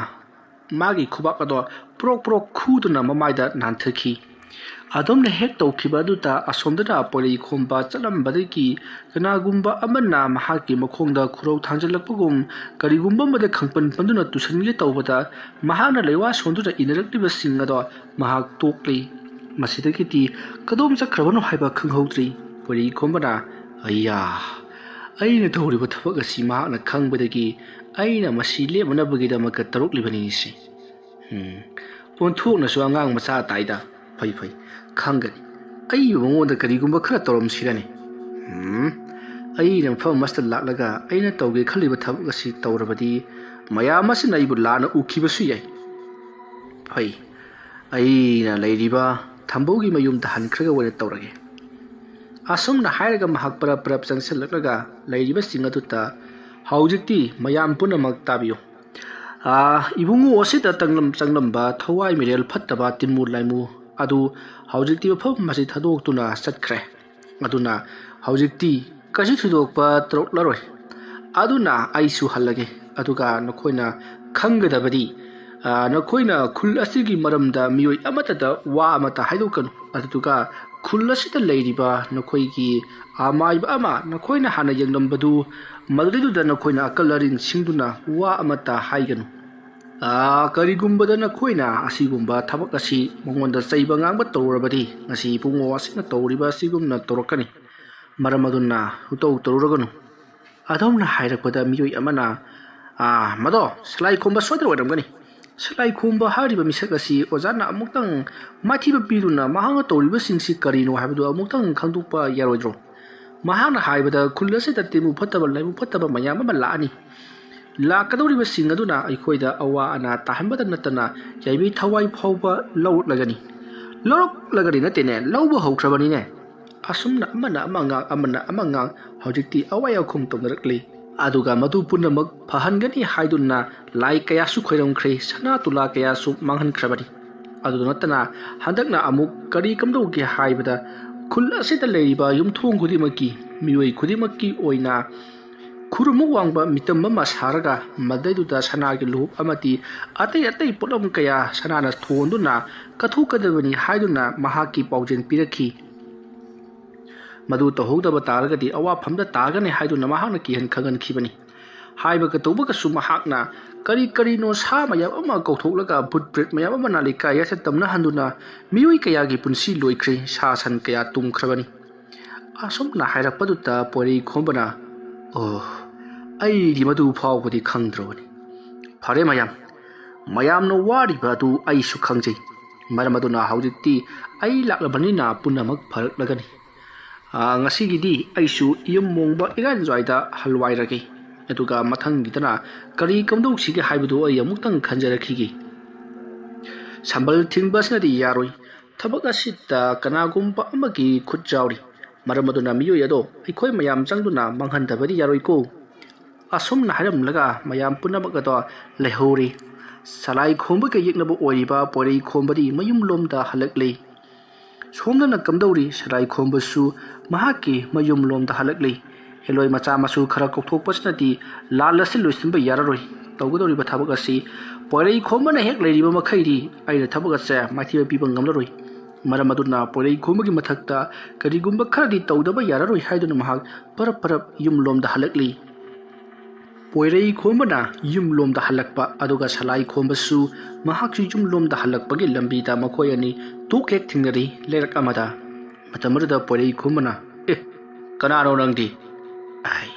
ꯃꯥꯒꯤ ꯈꯨꯕꯥꯛ ꯑꯗꯣ ꯄ꯭ꯔꯣꯛ ꯄ꯭ꯔꯣꯛ ꯈꯨꯗꯨꯅ ꯃꯃꯥꯏꯗ ꯅꯥꯟꯊꯈꯤ꯫ ꯑꯗꯨꯝꯅ ꯍꯦꯛ ꯇꯧꯈꯤꯕ ꯑꯗꯨꯗ ꯑꯁꯣꯝꯗꯅ ꯄꯣꯏꯔꯩ ꯈꯣꯝꯕ ꯆꯠꯂꯝꯕꯗꯒꯤ ꯀꯅꯥꯒꯨꯝꯕ ꯑꯃꯅ ꯃꯍꯥꯛꯀꯤ ꯃꯈꯣꯡꯗ ꯈꯨꯔꯧ ꯊꯥꯡꯖꯤꯜꯂꯛꯄꯒꯨꯝ ꯀꯔꯤꯒꯨꯝꯕ ꯑꯃꯗ ꯈꯪꯄꯟ ꯄꯟꯗꯨꯅ ꯇꯨꯁꯟꯒꯦ ꯇꯧꯕꯗ ꯃꯍꯥꯛꯅ ꯂꯩꯋꯥ ꯁꯣꯟꯗꯨꯅ ꯏꯟꯅꯔꯛꯂꯤꯕꯁꯤꯡ ꯑꯗꯣ ꯃꯍꯥꯛ ꯇꯣꯛꯂꯤ꯫ ꯃꯁꯤꯗꯒꯤꯗꯤ ꯀꯗꯣꯝ ꯆꯠꯈ꯭ꯔꯕꯅꯣ ꯍꯥꯏꯕ ꯈꯪꯍꯧꯗ꯭ꯔꯤ꯫ ꯄꯣꯏꯔꯩ ꯈꯣꯝꯕꯅ, "ꯑꯩꯌꯥ, ꯑꯩꯅ ꯇꯧꯔꯤꯕ ꯊꯕꯛ ꯑꯁꯤ ꯃꯍꯥꯛꯅ ꯈꯪꯕꯗꯒꯤ ꯑꯩꯅ ꯃꯁꯤ ꯂꯦꯞꯅꯅꯕꯒꯤꯗꯃꯛꯇ ꯇꯧꯔꯛꯂꯤꯕꯅꯤꯁꯦ꯫ ꯎꯝ, ꯑꯣꯟꯊꯣꯛꯅꯁꯨ ꯑꯉꯥꯡ ꯃꯆꯥ ꯇꯥꯏꯗ꯫ ꯐꯩ, ꯐꯩ, ꯈꯪꯒꯅꯤ꯫ ꯑꯩꯕꯨ ꯃꯉꯣꯟꯗ ꯀꯔꯤꯒꯨꯝꯕ ꯈꯔ ꯇꯧꯔꯝꯁꯤꯔꯅꯦ꯫ ꯎꯝ, ꯑꯩꯅ ꯃꯐꯝ ꯑꯃꯁꯤꯗ ꯂꯥꯛꯂꯒ ꯑꯩꯅ ꯇꯧꯒꯦ ꯈꯜꯂꯤꯕ ꯊꯕꯛ ꯑꯁꯤ ꯇꯧꯔꯕꯗꯤ ꯃꯌꯥꯝ ꯑꯁꯤꯅ ꯑꯩꯕꯨ ꯂꯥꯟꯅ ꯎꯈꯤꯕꯁꯨ ꯌꯥꯏ꯫ ꯐꯩ, ꯑꯩꯅ ꯂꯩꯔꯤꯕ ꯊꯝꯕꯧꯒꯤ ꯃꯌꯨꯝꯗ ꯍꯟꯈ꯭ꯔꯒ ꯑꯣꯏꯅ ꯇꯧꯔꯒꯦ꯫" ꯑꯁꯨꯝꯅ ꯍꯥꯏꯔꯒ ꯃꯍꯥꯛ ꯄꯔꯞ ꯄꯔꯞ ꯆꯪꯁꯤꯜꯂꯛꯂꯒ ꯂꯩꯔꯤꯕꯁꯤꯡ ꯑꯗꯨꯗ, "ꯍꯧꯖꯤꯛꯇꯤ ꯃꯌꯥꯝ ꯄꯨꯝꯅꯃꯛ ꯇꯥꯕꯤꯌꯨ꯫ ꯑꯥ, ꯏꯕꯨꯡꯉꯣ ꯑꯁꯤꯗ ꯇꯪꯂꯝ-, ꯆꯪꯂꯝꯕ ꯊꯋꯥꯏ ꯃꯤꯔꯦꯜ ꯐꯠꯇꯕ ꯇꯤꯟꯃꯨ ꯂꯥꯏꯃꯨ ꯑꯗꯨ ꯍꯧꯖꯤꯛꯇꯤ ꯃꯐꯝ ꯑꯁꯤ ꯊꯥꯗꯣꯛꯇꯨꯅ ꯆꯠꯈ꯭ꯔꯦ꯫ ꯑꯗꯨꯅ ꯍꯧꯖꯤꯛꯇꯤ ꯀꯩꯁꯨ ꯊꯣꯏꯗꯣꯛꯄ ꯇꯧꯔꯛꯂꯔꯣꯏ꯫ ꯑꯗꯨꯅ ꯑꯩꯁꯨ ꯍꯜꯂꯒꯦ꯫ ꯑꯗꯨꯒ ꯅꯈꯣꯏꯅ ꯈꯪꯒꯗꯕꯗꯤ, ꯑꯥ, ꯅꯈꯣꯏꯅ ꯈꯨꯜ ꯑꯁꯤꯒꯤ ꯃꯔꯝꯗ ꯃꯤꯑꯣꯏ ꯑꯃꯠꯇꯗ ꯋꯥ ꯑꯃꯠꯇ ꯍꯥꯏꯗꯣꯛꯀꯅꯨ꯫ ꯑꯗꯨꯗꯨꯒ ꯈꯨꯜ ꯑꯁꯤꯗ ꯂꯩꯔꯤꯕ ꯅꯈꯣꯏꯒꯤ ꯑꯃꯥꯏꯕ ꯑꯃ ꯅꯈꯣꯏꯅ ꯍꯥꯟꯅ ꯌꯦꯡꯂꯝꯕꯗꯨ, ꯃꯗꯨꯗꯩꯗꯨꯗ ꯅꯈꯣꯏꯅ ꯑꯀꯜ ꯑꯔꯤꯡ ꯁꯤꯡꯗꯨꯅ ꯋꯥ ꯑꯃꯠꯇ ꯍꯥꯏꯒꯅꯨ꯫ ꯑꯥ, ꯀꯔꯤꯒꯨꯝꯕꯗ ꯅꯈꯣꯏꯅ ꯑꯁꯤꯒꯨꯝꯕ ꯊꯕꯛ ꯑꯁꯤ ꯃꯉꯣꯟꯗ ꯆꯩꯕ ꯉꯥꯡꯕ ꯇꯧꯔꯕꯗꯤ, ꯉꯁꯤ ꯏꯕꯨꯡꯉꯣ ꯑꯁꯤꯅ ꯇꯧꯔꯤꯕ ꯑꯁꯤꯒꯨꯝꯅ ꯇꯧꯔꯛꯀꯅꯤ꯫ ꯃꯔꯝ ꯑꯗꯨꯅ ꯈꯨꯇꯧ ꯇꯧꯔꯨꯔꯒꯅꯨ꯫" ꯑꯗꯣꯝꯅ ꯍꯥꯏꯔꯛꯄꯗ ꯃꯤꯑꯣꯏ ꯑꯃꯅ, "ꯑꯥ, ꯃꯗꯣ ꯁꯂꯥꯏ ꯈꯣꯝꯕ ꯁꯣꯏꯗꯅ ꯑꯣꯏꯔꯝꯒꯅꯤ꯫ ꯁꯂꯥꯏ ꯈꯣꯝꯕ ꯍꯥꯏꯔꯤꯕ ꯃꯤꯁꯛ ꯑꯁꯤ ꯑꯣꯖꯥꯅ ꯑꯃꯨꯛꯇꯪ ꯃꯥꯏꯊꯤꯕ ꯄꯤꯗꯨꯅ ꯃꯍꯥꯛꯅ ꯇꯧꯔꯤꯕꯁꯤꯡꯁꯤ ꯀꯔꯤꯅꯣ ꯍꯥꯏꯕꯗꯨ ꯑꯃꯨꯛꯇꯪ ꯈꯪꯗꯣꯛꯄ ꯌꯥꯔꯣꯏꯗ꯭ꯔꯣ? ꯃꯍꯥꯛꯅ ꯍꯥꯏꯕꯗ ꯈꯨꯜ ꯑꯁꯤꯗ ꯇꯤꯟꯃꯨ ꯐꯠꯇꯕ, ꯂꯥꯏꯃꯨ ꯐꯠꯇꯕ ꯃꯌꯥꯝ ꯑꯃ ꯂꯥꯛꯑꯅꯤ꯫ ꯂꯥꯛꯀꯗꯧꯔꯤꯕꯁꯤꯡ ꯑꯗꯨꯅ ꯑꯩꯈꯣꯏꯗ ꯑꯋꯥ ꯑꯅꯥ ꯇꯥꯍꯟꯕꯗ ꯅꯠꯇꯅ ꯌꯥꯏꯕꯤ ꯊꯋꯥꯏ ꯐꯥꯎꯕ ꯂꯧꯔꯛꯂꯒꯅꯤ꯫" ꯂꯧꯔꯛꯂꯒꯅꯤ ꯅꯠꯇꯦꯅꯦ, ꯂꯧꯕ ꯍꯧꯈ꯭ꯔꯕꯅꯤꯅꯦ꯫ ꯑꯁꯨꯝꯅ ꯑꯃꯅ ꯑꯃ ꯉꯥꯡ, ꯑꯃꯅ ꯑꯃ ꯉꯥꯡ, ꯍꯧꯖꯤꯛꯇꯤ ꯑꯋꯥꯏ ꯑꯈꯨꯝ ꯇꯧꯅꯔꯛꯂꯤ꯫ ꯑꯗꯨꯒ ꯃꯗꯨ ꯄꯨꯝꯅꯃꯛ ꯐꯍꯟꯒꯅꯤ ꯍꯥꯏꯗꯨꯅ ꯂꯥꯏ ꯀꯌꯥꯁꯨ ꯈꯣꯏꯔꯝꯈ꯭ꯔꯦ, ꯁꯅꯥ ꯇꯨꯂꯥ ꯀꯌꯥꯁꯨ ꯃꯥꯡꯍꯟꯈ꯭ꯔꯕꯅꯤ꯫ ꯑꯗꯨ ꯅꯠꯇꯅ ꯍꯟꯗꯛꯅ ꯑꯃꯨꯛ ꯀꯔꯤ ꯀꯝꯗꯧꯒꯦ ꯍꯥꯏꯕꯗ, ꯈꯨꯜ ꯑꯁꯤꯗ ꯂꯩꯔꯤꯕ ꯌꯨꯝꯊꯣꯡ ꯈꯨꯗꯤꯡꯃꯛꯀꯤ ꯃꯤꯑꯣꯏ ꯈꯨꯗꯤꯡꯃꯛꯀꯤ ꯑꯣꯏꯅ ꯈꯨꯔꯨꯃꯨꯛ ꯋꯥꯡꯕ ꯃꯤꯇꯝ ꯑꯃ ꯁꯥꯔꯒ, ꯃꯗꯩꯗꯨꯗ ꯁꯅꯥꯒꯤ ꯂꯨꯍꯨꯞ ꯑꯃꯗꯤ ꯑꯇꯩ ꯑꯇꯩ ꯄꯣꯠꯂꯝ ꯀꯌꯥ ꯁꯅꯥꯅ ꯊꯣꯟꯗꯨꯅ ꯀꯠꯊꯣꯛꯀꯗꯕꯅꯤ ꯍꯥꯏꯗꯨꯅ ꯃꯍꯥꯛꯀꯤ ꯄꯥꯎꯖꯦꯜ ꯄꯤꯔꯛꯈꯤ꯫ ꯃꯗꯨ ꯇꯧꯍꯧꯗꯕ ꯇꯥꯔꯒꯗꯤ ꯑꯋꯥꯐꯝꯗ ꯇꯥꯒꯅꯤ ꯍꯥꯏꯗꯨꯅ ꯃꯍꯥꯛꯅ ꯀꯤꯍꯟ ꯈꯪꯍꯟꯈꯤꯕꯅꯤ꯫ ꯍꯥꯏꯕꯒ ꯇꯧꯕꯒꯁꯨ ꯃꯍꯥꯛꯅ ꯀꯔꯤ ꯀꯔꯤꯅꯣ ꯁꯥ ꯃꯌꯥꯝ ꯑꯃ ꯀꯧꯊꯣꯛꯂꯒ ꯚꯨꯠ ꯄ꯭ꯔꯦꯠ ꯃꯌꯥꯝ ꯑꯃꯅ ꯂꯩꯀꯥꯏ ꯑꯁꯤꯗ ꯇꯝꯅꯍꯟꯗꯨꯅ ꯃꯤꯑꯣꯏ ꯀꯌꯥꯒꯤ ꯄꯨꯟꯁꯤ ꯂꯣꯏꯈ꯭ꯔꯦ, ꯁꯥ ꯁꯟ ꯀꯌꯥ ꯇꯨꯝꯈ꯭ꯔꯕꯅꯤ꯫ ꯑꯁꯨꯝꯅ ꯍꯥꯏꯔꯛꯄꯗꯨꯗ ꯄꯣꯏꯔꯩ ꯈꯣꯝꯕꯅ, "ꯑꯣ, ꯑꯩꯗꯤ ꯃꯗꯨ ꯐꯥꯎꯕꯗꯤ ꯈꯪꯗ꯭ꯔꯕꯅꯤ꯫ ꯐꯔꯦ ꯃꯌꯥꯝ, ꯃꯌꯥꯝꯅ ꯋꯥꯔꯤꯕ ꯑꯗꯨ ꯑꯩꯁꯨ ꯈꯪꯖꯩ꯫ ꯃꯔꯝ ꯑꯗꯨꯅ ꯍꯧꯖꯤꯛꯇꯤ ꯑꯩ ꯂꯥꯛꯂꯕꯅꯤꯅ ꯄꯨꯝꯅꯃꯛ ꯐꯔꯛꯂꯒꯅꯤ꯫ ꯑꯥ, ꯉꯁꯤꯒꯤꯗꯤ ꯑꯩꯁꯨ ꯌꯨꯝ ꯃꯣꯡꯕ ꯏꯔꯥꯟꯖ꯭ꯋꯥꯏꯗ ꯍꯜꯋꯥꯏꯔꯒꯦ꯫ ꯑꯗꯨꯒ ꯃꯊꯪꯒꯤꯗꯅ ꯀꯔꯤ ꯀꯝꯗꯧꯁꯤꯒꯦ ꯍꯥꯏꯕꯗꯨ ꯑꯩ ꯑꯃꯨꯛꯇꯪ ꯈꯟꯖꯔꯛꯈꯤꯒꯦ꯫ ꯁꯝꯕꯜ ꯊꯤꯡꯕ ꯑꯁꯤꯅꯗꯤ ꯌꯥꯔꯣꯏ꯫ ꯊꯕꯛ ꯑꯁꯤꯗ ꯀꯅꯥꯒꯨꯝꯕ ꯑꯃꯒꯤ ꯈꯨꯠ ꯌꯥꯎꯔꯤ꯫ ꯃꯔꯝ ꯑꯗꯨꯅ ꯃꯤꯑꯣꯏ ꯑꯗꯣ ꯑꯩꯈꯣꯏ ꯃꯌꯥꯝ ꯆꯪꯗꯨꯅ ꯃꯥꯡꯍꯟꯗꯕꯗꯤ ꯌꯥꯔꯣꯏꯀꯣ꯫" ꯑꯁꯨꯝꯅ ꯍꯥꯏꯔꯝꯂꯒ ꯃꯌꯥꯝ ꯄꯨꯝꯅꯃꯛ ꯑꯗꯣ ꯂꯩꯍꯧꯔꯤ꯫ ꯁꯂꯥꯏ ꯈꯣꯝꯕꯒ ꯌꯦꯛꯅꯕ ꯑꯣꯏꯔꯤꯕ ꯄꯣꯏꯔꯩ ꯈꯣꯝꯕꯗꯤ ꯃꯌꯨꯝꯂꯣꯝꯗ ꯍꯜꯂꯛꯂꯤ꯫ ꯁꯣꯝꯗꯅ ꯀꯝꯗꯧꯔꯤ? ꯁꯂꯥꯏ ꯈꯣꯝꯕꯁꯨ ꯃꯍꯥꯛꯀꯤ ꯃꯌꯨꯝꯂꯣꯝꯗ ꯍꯜꯂꯛꯂꯤ꯫ ꯍꯦꯂꯣꯏ ꯃꯆꯥ ꯃꯁꯨ ꯈꯔ ꯀꯧꯊꯣꯛꯄꯁꯤꯅꯗꯤ ꯂꯥꯟ ꯑꯁꯤ ꯂꯣꯏꯁꯤꯟꯕ ꯌꯥꯔꯔꯣꯏ꯫ ꯇꯧꯒꯗꯧꯔꯤꯕ ꯊꯕꯛ ꯑꯁꯤ ꯄꯣꯏꯔꯩ ꯈꯣꯝꯕꯅ ꯍꯦꯛ ꯂꯩꯔꯤꯕ ꯃꯈꯩꯗꯤ ꯑꯩꯅ ꯊꯕꯛ ꯑꯁꯦ ꯃꯥꯏꯊꯤꯕ ꯄꯤꯕ ꯉꯝꯂꯔꯣꯏ꯫ ꯃꯔꯝ ꯑꯗꯨꯅ ꯄꯣꯏꯔꯩ ꯈꯣꯝꯕꯒꯤ ꯃꯊꯛꯇ ꯀꯔꯤꯒꯨꯝꯕ ꯈꯔꯗꯤ ꯇꯧꯗꯕ ꯌꯥꯔꯔꯣꯏ ꯍꯥꯏꯗꯨꯅ ꯃꯍꯥꯛ ꯄꯔꯞ ꯄꯔꯞ ꯌꯨꯝꯂꯣꯝꯗ ꯍꯜꯂꯛꯂꯤ꯫ ꯄꯣꯏꯔꯩ ꯈꯣꯝꯕꯅ ꯌꯨꯝꯂꯣꯝꯗ ꯍꯜꯂꯛꯄ, ꯑꯗꯨꯒ ꯁꯂꯥꯏ ꯈꯣꯝꯕꯁꯨ ꯃꯍꯥꯛꯁꯨ ꯌꯨꯝꯂꯣꯝꯗ ꯍꯜꯂꯛꯄꯒꯤ ꯂꯝꯕꯤꯗ ꯃꯈꯣꯏ ꯑꯅꯤ ꯇꯣꯛ ꯍꯦꯛ ꯊꯦꯡꯅꯔꯤ ꯂꯩꯔꯛ ꯑꯃꯗ꯫ ꯃꯇꯝ ꯑꯗꯨꯗ ꯄꯣꯏꯔꯩ ꯈꯣꯝꯕꯅ, "ꯑꯦ, ꯀꯅꯥꯅꯣ ꯅꯪꯗꯤ?" ꯑꯥꯏ,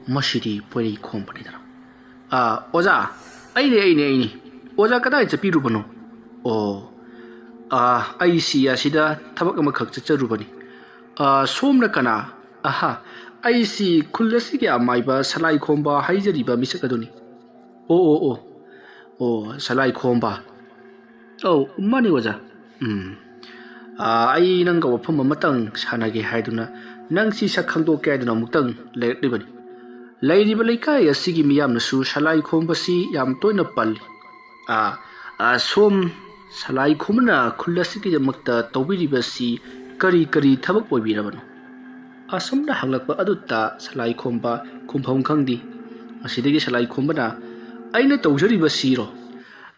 ꯃꯁꯤꯗꯤ ꯄꯣꯏꯔꯩ ꯈꯣꯝꯕꯅꯤꯗꯅ꯫ "ꯑꯥ, ꯑꯣꯖꯥ, ꯑꯩꯅꯦ, ꯑꯩꯅꯦ, ꯑꯩꯅꯦ꯫ ꯑꯣꯖꯥ ꯀꯗꯥꯏ ꯆꯠꯄꯤꯔꯨꯕꯅꯣ?" "ꯑꯣ, ꯑꯥ, ꯑꯩꯁꯤ ꯑꯁꯤꯗ ꯊꯕꯛ ꯑꯃꯈꯛ ꯆꯠꯆꯔꯨꯕꯅꯤ꯫ ꯑꯥ, ꯁꯣꯝꯅ ꯀꯅꯥ?" "ꯑꯍꯥ, ꯑꯩꯁꯤ ꯈꯨꯜ ꯑꯁꯤꯒꯤ ꯑꯃꯥꯏꯕ ꯁꯂꯥꯏ ꯈꯣꯝꯕ ꯍꯥꯏꯖꯔꯤꯕ ꯃꯤꯁꯛ ꯑꯗꯨꯅꯤ꯫" "ꯑꯣ, ꯑꯣ, ꯑꯣ, ꯑꯣ, ꯁꯂꯥꯏ ꯈꯣꯝꯕ꯫ ꯑꯧ, ꯃꯥꯅꯤ ꯑꯣꯖꯥ꯫ ꯎꯝ, ꯑꯥ, ꯑꯩ ꯅꯪꯒ ꯋꯥꯐꯝ ꯑꯃꯇꯪ ꯁꯥꯟꯅꯒꯦ ꯍꯥꯏꯗꯨꯅ ꯅꯪꯁꯤ ꯁꯛ ꯈꯪꯗꯣꯛꯀꯦ ꯍꯥꯏꯗꯨꯅ ꯑꯃꯨꯛꯇꯪ ꯂꯩꯔꯛꯂꯤꯕꯅꯤ꯫ ꯂꯩꯔꯤꯕ ꯂꯩꯀꯥꯏ ꯑꯁꯤꯒꯤ ꯃꯤꯌꯥꯝꯅꯁꯨ ꯁꯂꯥꯏ ꯈꯣꯝꯕꯁꯤ ꯌꯥꯝ ꯇꯣꯏꯅ ꯄꯜꯂꯤ꯫ ꯑꯥ, ꯑꯥ, ꯁꯣꯝ ꯁꯂꯥꯏ ꯈꯣꯝꯕꯅ ꯈꯨꯜ ꯑꯁꯤꯒꯤꯗꯃꯛꯇ ꯇꯧꯕꯤꯔꯤꯕꯁꯤ ꯀꯔꯤ ꯀꯔꯤ ꯊꯕꯛ ꯑꯣꯏꯕꯤꯔꯕꯅꯣ?" ꯑꯁꯨꯝꯅ ꯍꯪꯂꯛꯄ ꯑꯗꯨꯗ ꯁꯂꯥꯏꯈꯣꯝꯕ ꯈꯨꯝꯐꯝ ꯈꯪꯗꯦ꯫ ꯃꯁꯤꯗꯒꯤ ꯁꯂꯥꯏꯈꯣꯝꯕꯅ, "ꯑꯩꯅ ꯇꯧꯖꯔꯤꯕꯁꯤꯔꯣ?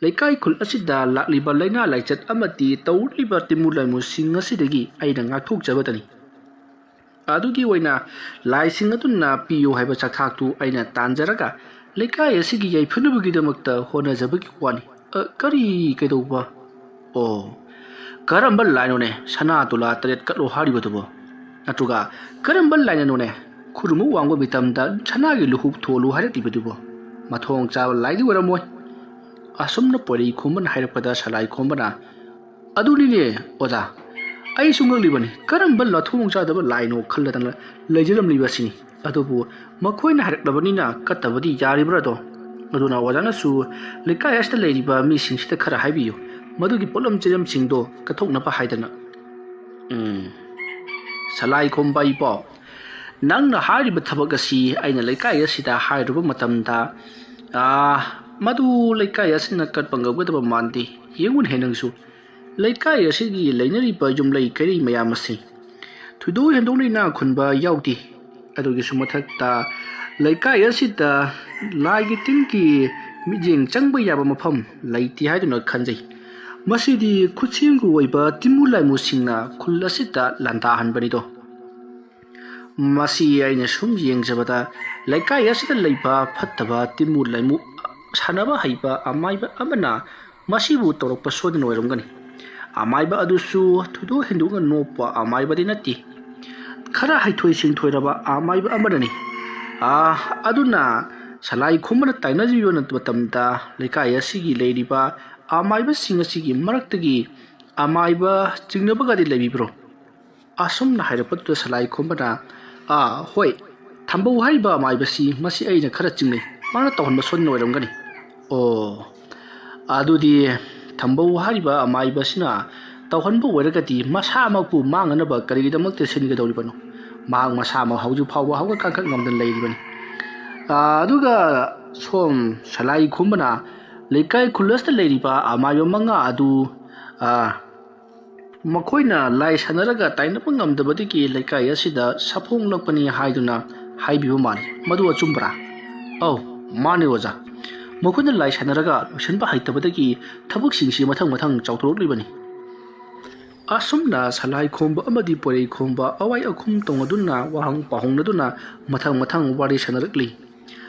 ꯂꯩꯀꯥꯏ ꯈꯨꯜ ꯑꯁꯤꯗ ꯂꯥꯛꯂꯤꯕ ꯂꯥꯏꯅꯥ ꯂꯥꯏꯆꯠ ꯑꯃꯗꯤ ꯇꯧꯔꯤꯕ ꯇꯤꯟꯃꯨ ꯂꯥꯏꯃꯨꯁꯤꯡ ꯑꯁꯤꯗꯒꯤ ꯑꯩꯅ ꯉꯥꯛꯊꯣꯛꯆꯕꯗꯅꯤ꯫ ꯑꯗꯨꯒꯤ ꯑꯣꯏꯅ ꯂꯥꯏꯁꯤꯡ ꯑꯗꯨꯅ ꯄꯤꯌꯨ ꯍꯥꯏꯕ ꯆꯥꯛꯊꯥꯛꯇꯨ ꯑꯩꯅ ꯇꯥꯟꯖꯔꯒ ꯂꯩꯀꯥꯏ ꯑꯁꯤꯒꯤ ꯌꯥꯏꯐꯅꯕꯒꯤꯗꯃꯛꯇ ꯍꯣꯠꯅꯖꯕꯒꯤ ꯋꯥꯅꯤ꯫ ꯑ, ꯀꯔꯤ ꯀꯩꯗꯧꯕ? ꯑꯣ, ꯀꯔꯝꯕ ꯂꯥꯏꯅꯣꯅꯦ ꯁꯅꯥ ꯇꯨꯂꯥ ꯇꯔꯦꯠ ꯀꯠꯂꯣ ꯍꯥꯏꯔꯤꯕꯗꯨꯕꯣ? ꯅꯠꯇ꯭ꯔꯒ ꯀꯔꯝꯕ ꯂꯥꯏꯅꯅꯣꯅꯦ ꯈꯨꯔꯨꯝꯕ ꯋꯥꯡꯕ ꯃꯇꯝꯗ ꯁꯅꯥꯒꯤ ꯂꯨꯍꯨꯞ ꯊꯣꯜꯂꯨ ꯍꯥꯏꯔꯛꯂꯤꯕꯗꯨꯕꯣ? ꯃꯊꯣꯡ ꯆꯥꯕ ꯂꯥꯏꯗꯤ ꯑꯣꯏꯔꯝꯃꯣꯏ"? ꯑꯁꯨꯝꯅ ꯄꯣꯏꯔꯩ ꯈꯣꯝꯕꯅ ꯍꯥꯏꯔꯛꯄꯗ ꯁꯂꯥꯏ ꯈꯣꯝꯕꯅ, "ꯑꯗꯨꯅꯤꯅꯦ ꯑꯣꯖꯥ, ꯑꯩꯁꯨ ꯉꯛꯂꯤꯕꯅꯤ, ꯀꯔꯝꯕ ꯃꯊꯣꯡ ꯆꯥꯗꯕ ꯂꯥꯏꯅꯣ ꯈꯜꯂꯗꯅ ꯂꯩꯖꯔꯝꯂꯤꯕꯁꯤꯅꯤ꯫ ꯑꯗꯨꯕꯨ ꯃꯈꯣꯏꯅ ꯍꯥꯏꯔꯛꯂꯕꯅꯤꯅ ꯀꯠꯇꯕꯗꯤ ꯌꯥꯔꯤꯕ꯭ꯔꯥꯗꯣ? ꯑꯗꯨꯅ ꯑꯣꯖꯥꯅꯁꯨ ꯂꯩꯀꯥꯏ ꯑꯁꯤꯗ ꯂꯩꯔꯤꯕ ꯃꯤꯁꯤꯡꯁꯤꯗ ꯈꯔ ꯍꯥꯏꯕꯤꯌꯨ, ꯃꯗꯨꯒꯤ ꯄꯣꯠꯂꯝ ꯆꯩꯂꯝꯁꯤꯡꯗꯣ ꯀꯠꯊꯣꯛꯅꯕ ꯍꯥꯏꯗꯅ"꯫ ꯎꯝ, ꯁꯂꯥꯏ ꯈꯣꯝꯕ ꯏꯕꯣ, ꯅꯪꯅ ꯍꯥꯏꯔꯤꯕ ꯊꯕꯛ ꯑꯁꯤ ꯑꯩꯅ ꯂꯩꯀꯥꯏ ꯑꯁꯤꯗ ꯍꯥꯏꯔꯨꯕ ꯃꯇꯝꯗ, ꯑꯥ, ꯃꯗꯨ ꯂꯩꯀꯥꯏ ꯑꯁꯤꯅ ꯀꯠꯄ ꯉꯝꯒꯗꯕ ꯃꯥꯟꯗꯦ꯫ ꯌꯦꯡꯉꯨꯅꯦ ꯅꯪꯁꯨ, ꯂꯩꯀꯥꯏ ꯑꯁꯤꯒꯤ ꯂꯩꯅꯔꯤꯕ ꯌꯨꯝꯂꯩ ꯀꯩꯔꯩ ꯃꯌꯥꯝ ꯑꯁꯤ ꯊꯣꯏꯗꯣꯛ ꯍꯦꯟꯗꯣꯛꯅ ꯏꯅꯥꯛ ꯈꯨꯟꯕ ꯌꯥꯎꯗꯦ꯫ ꯑꯗꯨꯒꯤꯁꯨ ꯃꯊꯛꯇ ꯂꯩꯀꯥꯏ ꯑꯁꯤꯗ ꯂꯥꯏꯒꯤ ꯇꯤꯟꯒꯤ ꯃꯤꯠꯌꯦꯡ ꯆꯪꯕ ꯌꯥꯕ ꯃꯐꯝ ꯂꯩꯇꯦ ꯍꯥꯏꯗꯨꯅ ꯈꯟꯖꯩ꯫ ꯃꯁꯤꯗꯤ ꯈꯨꯠꯁꯦꯝꯒꯤ ꯑꯣꯏꯕ ꯇꯤꯟꯃꯨ ꯂꯥꯏꯃꯨꯁꯤꯡꯅ ꯈꯨꯜ ꯑꯁꯤꯗ ꯂꯥꯟꯗꯥꯍꯟꯕꯅꯤꯗꯣ꯫ ꯃꯁꯤ ꯑꯩꯅ ꯁꯨꯝ ꯌꯦꯡꯖꯕꯗ ꯂꯩꯀꯥꯏ ꯑꯁꯤꯗ ꯂꯩꯕ ꯐꯠꯇꯕ ꯇꯤꯟꯃꯨ ꯂꯥꯏꯃꯨ ꯁꯥꯟꯅꯕ ꯍꯩꯕ ꯑꯃꯥꯏꯕ ꯑꯃꯅ ꯃꯁꯤꯕꯨ ꯇꯧꯔꯛꯄ ꯁꯣꯏꯗꯅ ꯑꯣꯏꯔꯝꯒꯅꯤ꯫ ꯑꯃꯥꯏꯕ ꯑꯗꯨꯁꯨ ꯊꯣꯏꯗꯣꯛ ꯍꯦꯟꯗꯣꯛꯅ ꯅꯣꯞꯄ ꯑꯃꯥꯏꯕꯗꯤ ꯅꯠꯇꯦ꯫ ꯈꯔ ꯍꯩꯊꯣꯏ ꯁꯤꯡꯊꯣꯏꯔꯕ ꯑꯃꯥꯏꯕ ꯑꯃꯅꯅꯤ꯫ ꯑꯥ, ꯑꯗꯨꯅ ꯁꯂꯥꯏ ꯈꯣꯝꯕꯅ ꯇꯥꯏꯅꯕꯤꯕ ꯃꯇꯝꯗ ꯂꯩꯀꯥꯏ ꯑꯁꯤꯒꯤ ꯂꯩꯔꯤꯕ ꯑꯃꯥꯏꯕꯁꯤꯡ ꯑꯁꯤꯒꯤ ꯃꯔꯛꯇꯒꯤ ꯑꯃꯥꯏꯕ ꯆꯤꯡꯅꯕꯒꯗꯤ ꯂꯩꯕꯤꯕ꯭ꯔꯣ? ꯑꯁꯨꯝꯅ ꯍꯥꯏꯔꯛꯄꯗꯨꯗ ꯁꯂꯥꯏ ꯈꯣꯝꯕꯅ, "ꯑꯥ, ꯍꯣꯏ, ꯊꯝꯕꯧ ꯍꯥꯏꯔꯤꯕ ꯑꯃꯥꯏꯕꯁꯤ ꯃꯁꯤ ꯑꯩꯅ ꯈꯔ ꯆꯤꯡꯅꯩ꯫ ꯃꯥꯅ ꯇꯧꯍꯟꯕ ꯁꯣꯏꯗꯅ ꯑꯣꯏꯔꯝꯒꯅꯤ"꯫ ꯑꯣ, ꯑꯗꯨꯗꯤ ꯊꯝꯕꯧ ꯍꯥꯏꯔꯤꯕ ꯑꯃꯥꯏꯕꯁꯤꯅ ꯇꯧꯍꯟꯕ ꯑꯣꯏꯔꯒꯗꯤ ꯃꯁꯥꯃꯛꯄꯨ ꯃꯥꯡꯅꯅꯕ ꯀꯔꯤꯒꯤꯗꯃꯛꯇ ꯁꯤꯟꯒꯗꯧꯔꯤꯕꯅꯣ? ꯃꯍꯥꯛ ꯃꯁꯥꯃꯛ ꯍꯧꯖꯤꯛ ꯐꯥꯎꯕ ꯍꯧꯒꯠ ꯀꯥꯡꯈꯠ ꯉꯝꯗꯅ ꯂꯩꯔꯤꯕꯅꯤ꯫ ꯑꯥ, ꯑꯗꯨꯒ ꯁꯣꯝ ꯁꯂꯥꯏ ꯈꯣꯝꯕꯅ ꯂꯩꯀꯥꯏ ꯈꯨꯜ ꯑꯁꯤꯗ ꯂꯩꯔꯤꯕ ꯑꯃꯥꯏꯕ ꯃꯉꯥ ꯑꯗꯨ, ꯑꯥ, ꯃꯈꯣꯏꯅ ꯂꯥꯏ ꯁꯥꯟꯅꯔꯒ ꯇꯥꯏꯅꯕ ꯉꯝꯗꯕꯗꯒꯤ ꯂꯩꯀꯥꯏ ꯑꯁꯤꯗ ꯁꯥꯐꯣꯡꯂꯛꯄꯅꯤ ꯍꯥꯏꯗꯨꯅ ꯍꯥꯏꯕꯤꯕ ꯃꯥꯜꯂꯤ꯫ ꯃꯗꯨ ꯑꯆꯨꯝꯕꯔꯥ? ꯑꯧ, ꯃꯥꯅꯤ ꯑꯣꯖꯥ꯫ ꯃꯈꯣꯏꯅ ꯂꯥꯏ ꯁꯥꯟꯅꯔꯒ ꯂꯣꯏꯁꯤꯟꯕ ꯍꯩꯇꯕꯗꯒꯤ ꯊꯕꯛꯁꯤꯡꯁꯤ ꯃꯊꯪ ꯃꯊꯪ ꯆꯥꯎꯊꯣꯔꯛꯂꯤꯕꯅꯤ꯫ ꯑꯁꯨꯝꯅ ꯁꯂꯥꯏ ꯈꯣꯝꯕ ꯑꯃꯗꯤ ꯄꯣꯏꯔꯩ ꯈꯣꯝꯕ ꯑꯋꯥꯏ ꯑꯈꯨꯝ ꯇꯧꯅꯗꯨꯅ, ꯋꯥꯍꯪ ꯄꯥꯎꯍꯪꯅꯗꯨꯅ ꯃꯊꯪ ꯃꯊꯪ ꯋꯥꯔꯤ ꯁꯥꯟꯅꯔꯛꯂꯤ꯫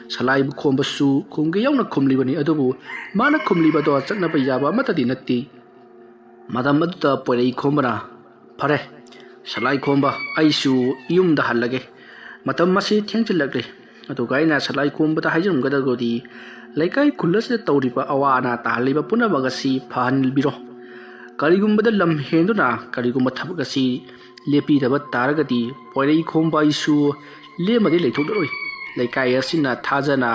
ꯁꯂꯥꯏ ꯈꯣꯝꯕꯁꯨ ꯈꯨꯝꯒꯦ ꯌꯥꯎꯅ ꯈꯨꯝꯂꯤꯕꯅꯤ, ꯑꯗꯨꯕꯨ ꯃꯥꯅ ꯈꯨꯝꯂꯤꯕꯗꯣ ꯆꯠꯅꯕ ꯌꯥꯕ ꯑꯃꯠꯇꯗꯤ ꯅꯠꯇꯦ꯫ ꯃꯇꯝ ꯑꯗꯨꯗ ꯄꯣꯏꯔꯩ ꯈꯣꯝꯕꯅ, "ꯐꯔꯦ, ꯁꯂꯥꯏ ꯈꯣꯝꯕ, ꯑꯩꯁꯨ ꯌꯨꯝꯗ ꯍꯜꯂꯒꯦ꯫ ꯃꯇꯝ ꯑꯁꯤ ꯊꯦꯡꯖꯤꯜꯂꯛꯂꯦ꯫ ꯑꯗꯨꯒ ꯑꯩꯅ ꯁꯂꯥꯏ ꯈꯣꯝꯕꯗ ꯍꯥꯏꯖꯔꯝꯒꯗꯕꯗꯤ, ꯂꯩꯀꯥꯏ ꯈꯨꯜ ꯑꯁꯤꯗ ꯇꯧꯔꯤꯕ ꯑꯋꯥ ꯑꯅꯥ ꯇꯥꯍꯜꯂꯤꯕ ꯄꯨꯝꯅꯃꯛ ꯑꯁꯤ ꯐꯍꯟꯕꯤꯔꯣ꯫ ꯀꯔꯤꯒꯨꯝꯕꯗ ꯂꯝ ꯍꯦꯟꯗꯨꯅ ꯀꯔꯤꯒꯨꯝꯕ ꯊꯕꯛ ꯑꯁꯤ ꯂꯦꯞꯄꯤꯗꯕ ꯇꯥꯔꯒꯗꯤ, ꯄꯣꯏꯔꯩ ꯈꯣꯝꯕ ꯑꯩꯁꯨ ꯂꯦꯝꯃꯗꯤ ꯂꯩꯊꯣꯛꯂꯔꯣꯏ꯫ ꯂꯩꯀꯥꯏ ꯑꯁꯤꯅ ꯊꯥꯖꯅ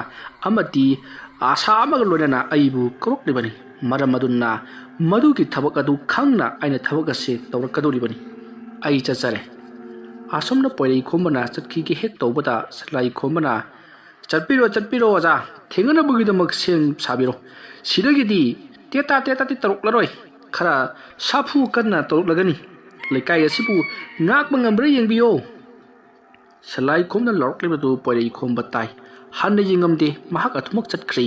ꯑꯃꯗꯤ ꯑꯥꯁꯥ ꯑꯃꯒ ꯂꯣꯏꯅꯅ ꯑꯩꯕꯨ ꯀꯧꯔꯛꯂꯤꯕꯅꯤ꯫ ꯃꯔꯝ ꯑꯗꯨꯅ ꯃꯗꯨꯒꯤ ꯊꯕꯛ ꯑꯗꯨ ꯈꯪꯅ ꯑꯩꯅ ꯊꯕꯛ ꯑꯁꯤ ꯇꯧꯔꯛꯀꯗꯧꯔꯤꯕꯅꯤ꯫ ꯑꯩ ꯆꯠꯆꯔꯦ꯫" ꯑꯁꯨꯝꯅ ꯄꯣꯏꯔꯩ ꯈꯣꯝꯕꯅ ꯆꯠꯈꯤꯒꯦ ꯍꯦꯛ ꯇꯧꯕꯗ, ꯁꯂꯥꯏ ꯈꯣꯝꯕꯅ, "ꯆꯠꯄꯤꯔꯣ, ꯆꯠꯄꯤꯔꯣ ꯑꯣꯖꯥ, ꯊꯦꯡꯅꯅꯕꯒꯤꯗꯃꯛ ꯁꯦꯝ ꯁꯥꯕꯤꯔꯣ꯫ ꯁꯤꯗꯒꯤꯗꯤ ꯇꯦꯇꯥ ꯇꯦꯇꯥꯗꯤ ꯇꯧꯔꯛꯂꯔꯣꯏ, ꯈꯔ ꯁꯥꯐꯨ ꯀꯟꯅ ꯇꯧꯔꯛꯂꯒꯅꯤ꯫ ꯂꯩꯀꯥꯏ ꯑꯁꯤꯕꯨ ꯉꯥꯛꯄ ꯉꯝꯕ꯭ꯔꯥ ꯌꯦꯡꯕꯤꯌꯣ꯫" ꯁꯂꯥꯏ ꯈꯣꯝꯅ ꯂꯥꯎꯔꯛꯂꯤꯕꯗꯨ ꯄꯣꯏꯔꯩ ꯈꯣꯝꯕ ꯇꯥꯏ꯫ ꯍꯟꯅ ꯌꯦꯡꯉꯝꯗꯦ, ꯃꯍꯥꯛ ꯑꯗꯨꯃꯛ ꯆꯠꯈ꯭ꯔꯦ꯫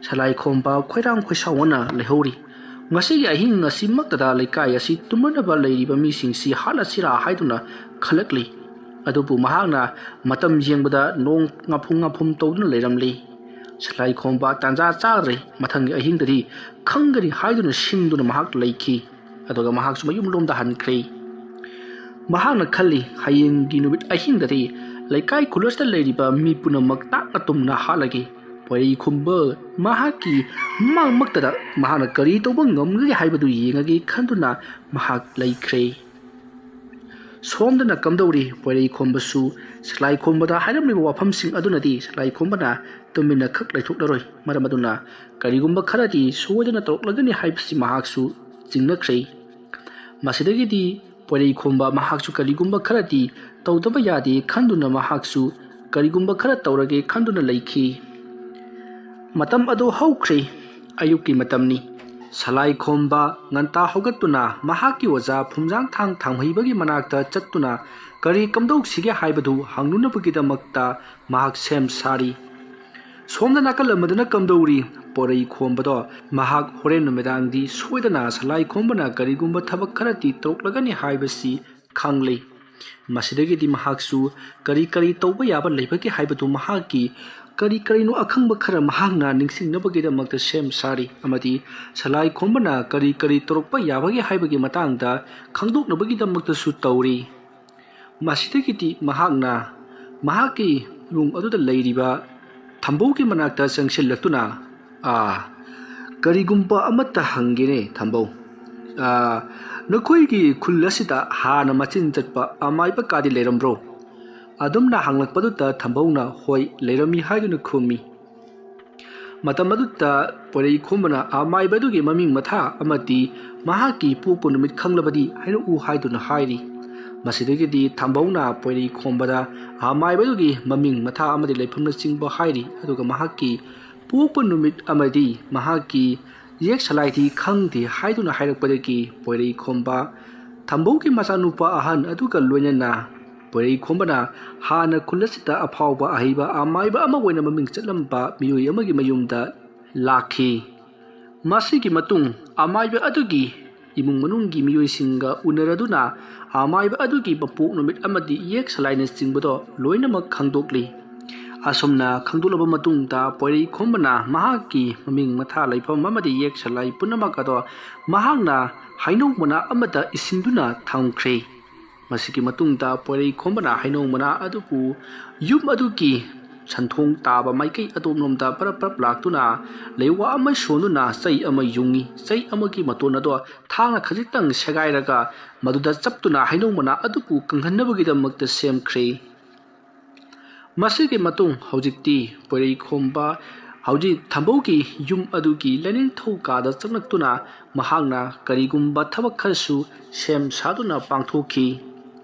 ꯁꯂꯥꯏ ꯈꯣꯝꯕ ꯈꯣꯏꯔꯥꯡ ꯈꯣꯏꯁꯥꯎꯅꯅ ꯂꯩꯍꯧꯔꯤ꯫ ꯃꯁꯤꯒꯤ ꯑꯍꯤꯡ ꯑꯁꯤꯃꯛꯇꯗ ꯂꯩꯀꯥꯏ ꯑꯁꯤ ꯇꯨꯝꯃꯅꯕ ꯂꯩꯔꯤꯕ ꯃꯤꯁꯤꯡꯁꯤ ꯍꯥꯠꯂꯁꯤꯔꯥ ꯍꯥꯏꯗꯨꯅ ꯈꯜꯂꯛꯂꯤ꯫ ꯑꯗꯨꯕꯨ ꯃꯍꯥꯛꯅ ꯃꯇꯝ ꯌꯦꯡꯕꯗ ꯅꯣꯡ ꯉꯥꯐꯨꯝ ꯉꯥꯐꯨꯝ ꯇꯧꯗꯨꯅ ꯂꯩꯔꯝꯂꯤ꯫ ꯁꯂꯥꯏ ꯈꯣꯝꯕ ꯇꯥꯟꯖꯥ ꯆꯥꯗ꯭ꯔꯦ, ꯃꯊꯪꯒꯤ ꯑꯍꯤꯡꯗꯗꯤ ꯈꯪꯒꯅꯤ ꯍꯥꯏꯗꯨꯅ ꯁꯤꯡꯗꯨꯅ ꯃꯍꯥꯛ ꯂꯩꯈꯤ꯫ ꯑꯗꯨꯒ ꯃꯍꯥꯛꯁꯨ ꯃꯌꯨꯝꯂꯣꯝꯗ ꯍꯟꯈ꯭ꯔꯦ꯫ ꯃꯍꯥꯛꯅ ꯈꯜꯂꯤ, ꯍꯌꯦꯡꯒꯤ ꯅꯨꯃꯤꯠ ꯑꯍꯤꯡꯗꯗꯤ ꯂꯩꯀꯥꯏ ꯈꯨꯜ ꯑꯁꯤꯗ ꯂꯩꯔꯤꯕ ꯃꯤ ꯄꯨꯝꯅꯃꯛ ꯇꯥꯛꯅ ꯇꯨꯝꯅ ꯍꯥꯠꯂꯒꯦ꯫ ꯄꯣꯏꯔꯩ ꯈꯣꯝꯕ ꯃꯍꯥꯛꯀꯤ ꯃꯥꯡꯃꯛꯇꯗ ꯃꯍꯥꯛꯅ ꯀꯔꯤ ꯇꯧꯕ ꯉꯝꯒꯦ ꯍꯥꯏꯕꯗꯨ ꯌꯦꯡꯉꯒꯦ ꯈꯟꯗꯨꯅ ꯃꯍꯥꯛ ꯂꯩꯈ꯭ꯔꯦ꯫ ꯁꯣꯝꯗꯅ ꯀꯝꯗꯧꯔꯤ? ꯄꯣꯏꯔꯩ ꯈꯣꯝꯕꯁꯨ ꯁꯂꯥꯏ ꯈꯣꯝꯕꯗ ꯍꯥꯏꯔꯝꯂꯤꯕ ꯋꯥꯐꯝꯁꯤꯡ ꯑꯗꯨꯅꯗꯤ ꯁꯂꯥꯏ ꯈꯣꯝꯕꯅ ꯇꯨꯃꯤꯟꯅ ꯈꯛ ꯂꯩꯊꯣꯛꯂꯔꯣꯏ꯫ ꯃꯔꯝ ꯑꯗꯨꯅ ꯀꯔꯤꯒꯨꯝꯕ ꯈꯔꯗꯤ ꯁꯣꯏꯗꯅ ꯇꯧꯔꯛꯂꯒꯅꯤ ꯍꯥꯏꯕꯁꯤ ꯃꯍꯥꯛꯁꯨ ꯆꯤꯡꯅꯈ꯭ꯔꯦ꯫ ꯃꯁꯤꯗꯒꯤꯗꯤ ꯄꯣꯏꯔꯩ ꯈꯣꯝꯕ ꯃꯍꯥꯛꯁꯨ ꯀꯔꯤꯒꯨꯝꯕ ꯈꯔꯗꯤ ꯇꯧꯗꯕ ꯌꯥꯗꯦ ꯈꯟꯗꯨꯅ ꯃꯍꯥꯛꯁꯨ ꯀꯔꯤꯒꯨꯝꯕ ꯈꯔ ꯇꯧꯔꯒꯦ ꯈꯟꯗꯨꯅ ꯂꯩꯈꯤ꯫ ꯃꯇꯝ ꯑꯗꯨ ꯍꯧꯈ꯭ꯔꯦ꯫ ꯑꯌꯨꯛꯀꯤ ꯃꯇꯝꯅꯤ꯫ ꯁꯂꯥꯏ ꯈꯣꯝꯕ ꯉꯟꯇꯥ ꯍꯧꯒꯠꯇꯨꯅ ꯃꯍꯥꯛꯀꯤ ꯑꯣꯖꯥ ꯐꯨꯝꯖꯥꯡꯊꯥꯡ ꯊꯥꯡꯃꯩꯕꯒꯤ ꯃꯅꯥꯛꯇ ꯆꯠꯇꯨꯅ ꯀꯔꯤ ꯀꯝꯗꯧꯁꯤꯒꯦ ꯍꯥꯏꯕꯗꯨ ꯍꯪꯂꯨꯅꯕꯒꯤꯗꯃꯛꯇ ꯃꯍꯥꯛ ꯁꯦꯝ ꯁꯥꯔꯤ꯫ ꯁꯣꯝꯗ ꯅꯥꯀꯜ ꯑꯃꯗꯅ ꯀꯝꯗꯧꯔꯤ? ꯄꯣꯏꯔꯩ ꯈꯣꯝꯕꯗꯣ ꯃꯍꯥꯛ ꯍꯣꯔꯦꯟ ꯅꯨꯃꯤꯗꯥꯡꯗꯤ ꯁꯣꯏꯗꯅ ꯁꯂꯥꯏ ꯈꯣꯝꯕꯅ ꯀꯔꯤꯒꯨꯝꯕ ꯊꯕꯛ ꯈꯔꯗꯤ ꯇꯧꯔꯛꯂꯒꯅꯤ ꯍꯥꯏꯕꯁꯤ ꯈꯪꯂꯤ꯫ ꯃꯁꯤꯗꯒꯤꯗꯤ ꯃꯍꯥꯛꯁꯨ ꯀꯔꯤ ꯀꯔꯤ ꯇꯧꯕ ꯌꯥꯕ ꯂꯩꯕꯒꯦ ꯍꯥꯏꯕꯗꯨ ꯃꯍꯥꯛꯀꯤ ꯀꯔꯤ ꯀꯔꯤꯅꯣ ꯑꯈꯪꯕ ꯈꯔ ꯃꯍꯥꯛꯅ ꯅꯤꯡꯁꯤꯡꯅꯕꯒꯤꯗꯃꯛꯇ ꯁꯦꯝ ꯁꯥꯔꯤ ꯑꯃꯗꯤ ꯁꯂꯥꯏ ꯈꯣꯝꯕꯅ ꯀꯔꯤ ꯀꯔꯤ ꯇꯧꯔꯛꯄ ꯌꯥꯕꯒꯦ ꯍꯥꯏꯕꯒꯤ ꯃꯇꯥꯡꯗ ꯈꯪꯗꯣꯛꯅꯕꯒꯤꯗꯃꯛꯇꯁꯨ ꯇꯧꯔꯤ꯫ ꯃꯁꯤꯗꯒꯤꯗꯤ ꯃꯍꯥꯛꯅ ꯃꯍꯥꯛꯀꯤ ꯏꯃꯨꯡ ꯑꯗꯨꯗ ꯂꯩꯔꯤꯕ ꯊꯝꯕꯧꯒꯤ ꯃꯅꯥꯛꯇ ꯆꯪꯁꯤꯜꯂꯛꯇꯨꯅ, "ꯑꯥ, ꯀꯔꯤꯒꯨꯝꯕ ꯑꯃꯠꯇ ꯍꯪꯒꯦꯅꯦ ꯊꯝꯕꯧ꯫ ꯑꯥ, ꯅꯈꯣꯏꯒꯤ ꯈꯨꯜ ꯑꯁꯤꯗ ꯍꯥꯟꯅ ꯃꯆꯤꯟ ꯆꯠꯄ ꯑꯃꯥꯏꯕ ꯀꯥꯗꯤ ꯂꯩꯔꯝꯕ꯭ꯔꯣ?" ꯑꯗꯨꯝꯅ ꯍꯪꯂꯛꯄꯗꯨꯗ ꯊꯝꯕꯧꯅ "ꯍꯣꯏ, ꯂꯩꯔꯝꯃꯤ" ꯍꯥꯏꯗꯨꯅ ꯈꯨꯝꯃꯤ꯫ ꯃꯇꯝ ꯑꯗꯨꯗ ꯄꯣꯏꯔꯩ ꯈꯣꯝꯕꯅ ꯑꯃꯥꯏꯕ ꯑꯗꯨꯒꯤ ꯃꯃꯤꯡ ꯃꯊꯥ ꯑꯃꯗꯤ ꯃꯍꯥꯛꯀꯤ ꯄꯣꯛꯄ ꯅꯨꯃꯤꯠ ꯈꯪꯂꯕꯗꯤ ꯍꯥꯏꯔꯛꯎ ꯍꯥꯏꯗꯨꯅ ꯍꯥꯏꯔꯤ꯫ ꯃꯁꯤꯗꯒꯤꯗꯤ ꯊꯝꯕꯧꯅ ꯄꯣꯏꯔꯩ ꯈꯣꯝꯕꯗ ꯑꯃꯥꯏꯕ ꯑꯗꯨꯒꯤ ꯃꯃꯤꯡ ꯃꯊꯥ ꯑꯃꯗꯤ ꯂꯩꯐꯝꯅꯆꯤꯡꯕ ꯍꯥꯏꯔꯤ, ꯑꯗꯨꯒ ꯃꯍꯥꯛꯀꯤ ꯄꯣꯛꯄ ꯅꯨꯃꯤꯠ ꯑꯃꯗꯤ ꯃꯍꯥꯛꯀꯤ ꯌꯦꯛ ꯁꯂꯥꯏꯗꯤ ꯈꯪꯗꯦ ꯍꯥꯏꯗꯨꯅ ꯍꯥꯏꯔꯛꯄꯗꯒꯤ ꯄꯣꯏꯔꯩ ꯈꯣꯝꯕ ꯊꯝꯕꯧꯒꯤ ꯃꯆꯥꯅꯨꯄꯥ ꯑꯍꯟ ꯑꯗꯨꯒ ꯂꯣꯏꯅꯅ ꯄꯣꯏꯔꯩ ꯈꯣꯝꯕꯅ ꯍꯥꯟꯅ ꯈꯨꯜ ꯑꯁꯤꯗ ꯑꯐꯥꯎꯕ ꯑꯍꯩꯕ ꯑꯃꯥꯏꯕ ꯑꯃ ꯑꯣꯏꯅ ꯃꯃꯤꯡ ꯆꯠꯂꯝꯕ ꯃꯤꯑꯣꯏ ꯑꯃꯒꯤ ꯃꯌꯨꯝꯗ ꯂꯥꯛꯈꯤ꯫ ꯃꯁꯤꯒꯤ ꯃꯇꯨꯡ ꯑꯃꯥꯏꯕ ꯑꯗꯨꯒꯤ ꯏꯃꯨꯡ ꯃꯅꯨꯡꯒꯤ ꯃꯤꯑꯣꯏꯁꯤꯡꯒ ꯎꯅꯔꯗꯨꯅ ꯑꯃꯥꯏꯕ ꯑꯗꯨꯒꯤ ꯃꯄꯣꯛ ꯅꯨꯃꯤꯠ ꯑꯃꯗꯤ ꯌꯦꯛ ꯁꯂꯥꯏꯅꯆꯤꯡꯕꯗꯣ ꯂꯣꯏꯅꯃꯛ ꯈꯪꯗꯣꯛꯂꯤ꯫ ꯑꯁꯨꯝꯅ ꯈꯪꯗꯣꯛꯂꯕ ꯃꯇꯨꯡꯗ ꯄꯣꯏꯔꯩ ꯈꯣꯝꯕꯅ ꯃꯍꯥꯛꯀꯤ ꯃꯃꯤꯡ ꯃꯊꯥ ꯂꯩꯐꯝ ꯑꯃꯗꯤ ꯌꯦꯛ ꯁꯂꯥꯏ ꯄꯨꯝꯅꯃꯛ ꯑꯗꯣ ꯃꯍꯥꯛꯅ ꯍꯩꯅꯧ ꯃꯅꯥ ꯑꯃꯗ ꯏꯁꯤꯟꯗꯨꯅ ꯊꯝꯈ꯭ꯔꯦ꯫ ꯃꯁꯤꯒꯤ ꯃꯇꯨꯡꯗ ꯄꯣꯏꯔꯩ ꯈꯣꯝꯕꯅ ꯍꯩꯅꯧ ꯃꯅꯥ ꯑꯗꯨꯕꯨ ꯌꯨꯝ ꯑꯗꯨꯒꯤ ꯁꯟꯊꯣꯡ ꯇꯥꯕ ꯃꯥꯏꯀꯩ ꯑꯗꯣꯝꯂꯣꯝꯗ ꯄꯔꯞ ꯄꯔꯞ ꯂꯥꯛꯇꯨꯅ ꯂꯩꯋꯥ ꯑꯃ ꯁꯣꯟꯗꯨꯅ ꯆꯩ ꯑꯃ ꯌꯨꯡꯉꯤ꯫ ꯆꯩ ꯑꯃꯒꯤ ꯃꯇꯣꯟ ꯑꯗꯣ ꯊꯥꯡꯅ ꯈꯖꯤꯛꯇꯪ ꯁꯦꯒꯥꯏꯔꯒ ꯃꯗꯨꯗ ꯆꯞꯇꯨꯅ ꯍꯩꯅꯧ ꯃꯅꯥ ꯑꯗꯨꯕꯨ ꯀꯪꯍꯟꯅꯕꯒꯤꯗꯃꯛꯇ ꯁꯦꯝꯈ꯭ꯔꯦ꯫ ꯃꯁꯤꯒꯤ ꯃꯇꯨꯡ ꯍꯧꯖꯤꯛꯇꯤ ꯄꯣꯏꯔꯩ ꯈꯣꯝꯕ ꯍꯧꯖꯤꯛ ꯊꯝꯕꯧꯒꯤ ꯌꯨꯝ ꯑꯗꯨꯒꯤ ꯂꯥꯏꯅꯤꯡꯊꯧ ꯀꯥꯗ ꯆꯪꯂꯛꯇꯨꯅ ꯃꯍꯥꯛꯅ ꯀꯔꯤꯒꯨꯝꯕ ꯊꯕꯛ ꯈꯔꯁꯨ ꯁꯦꯝ ꯁꯥꯗꯨꯅ ꯄꯥꯡꯊꯣꯛꯈꯤ꯫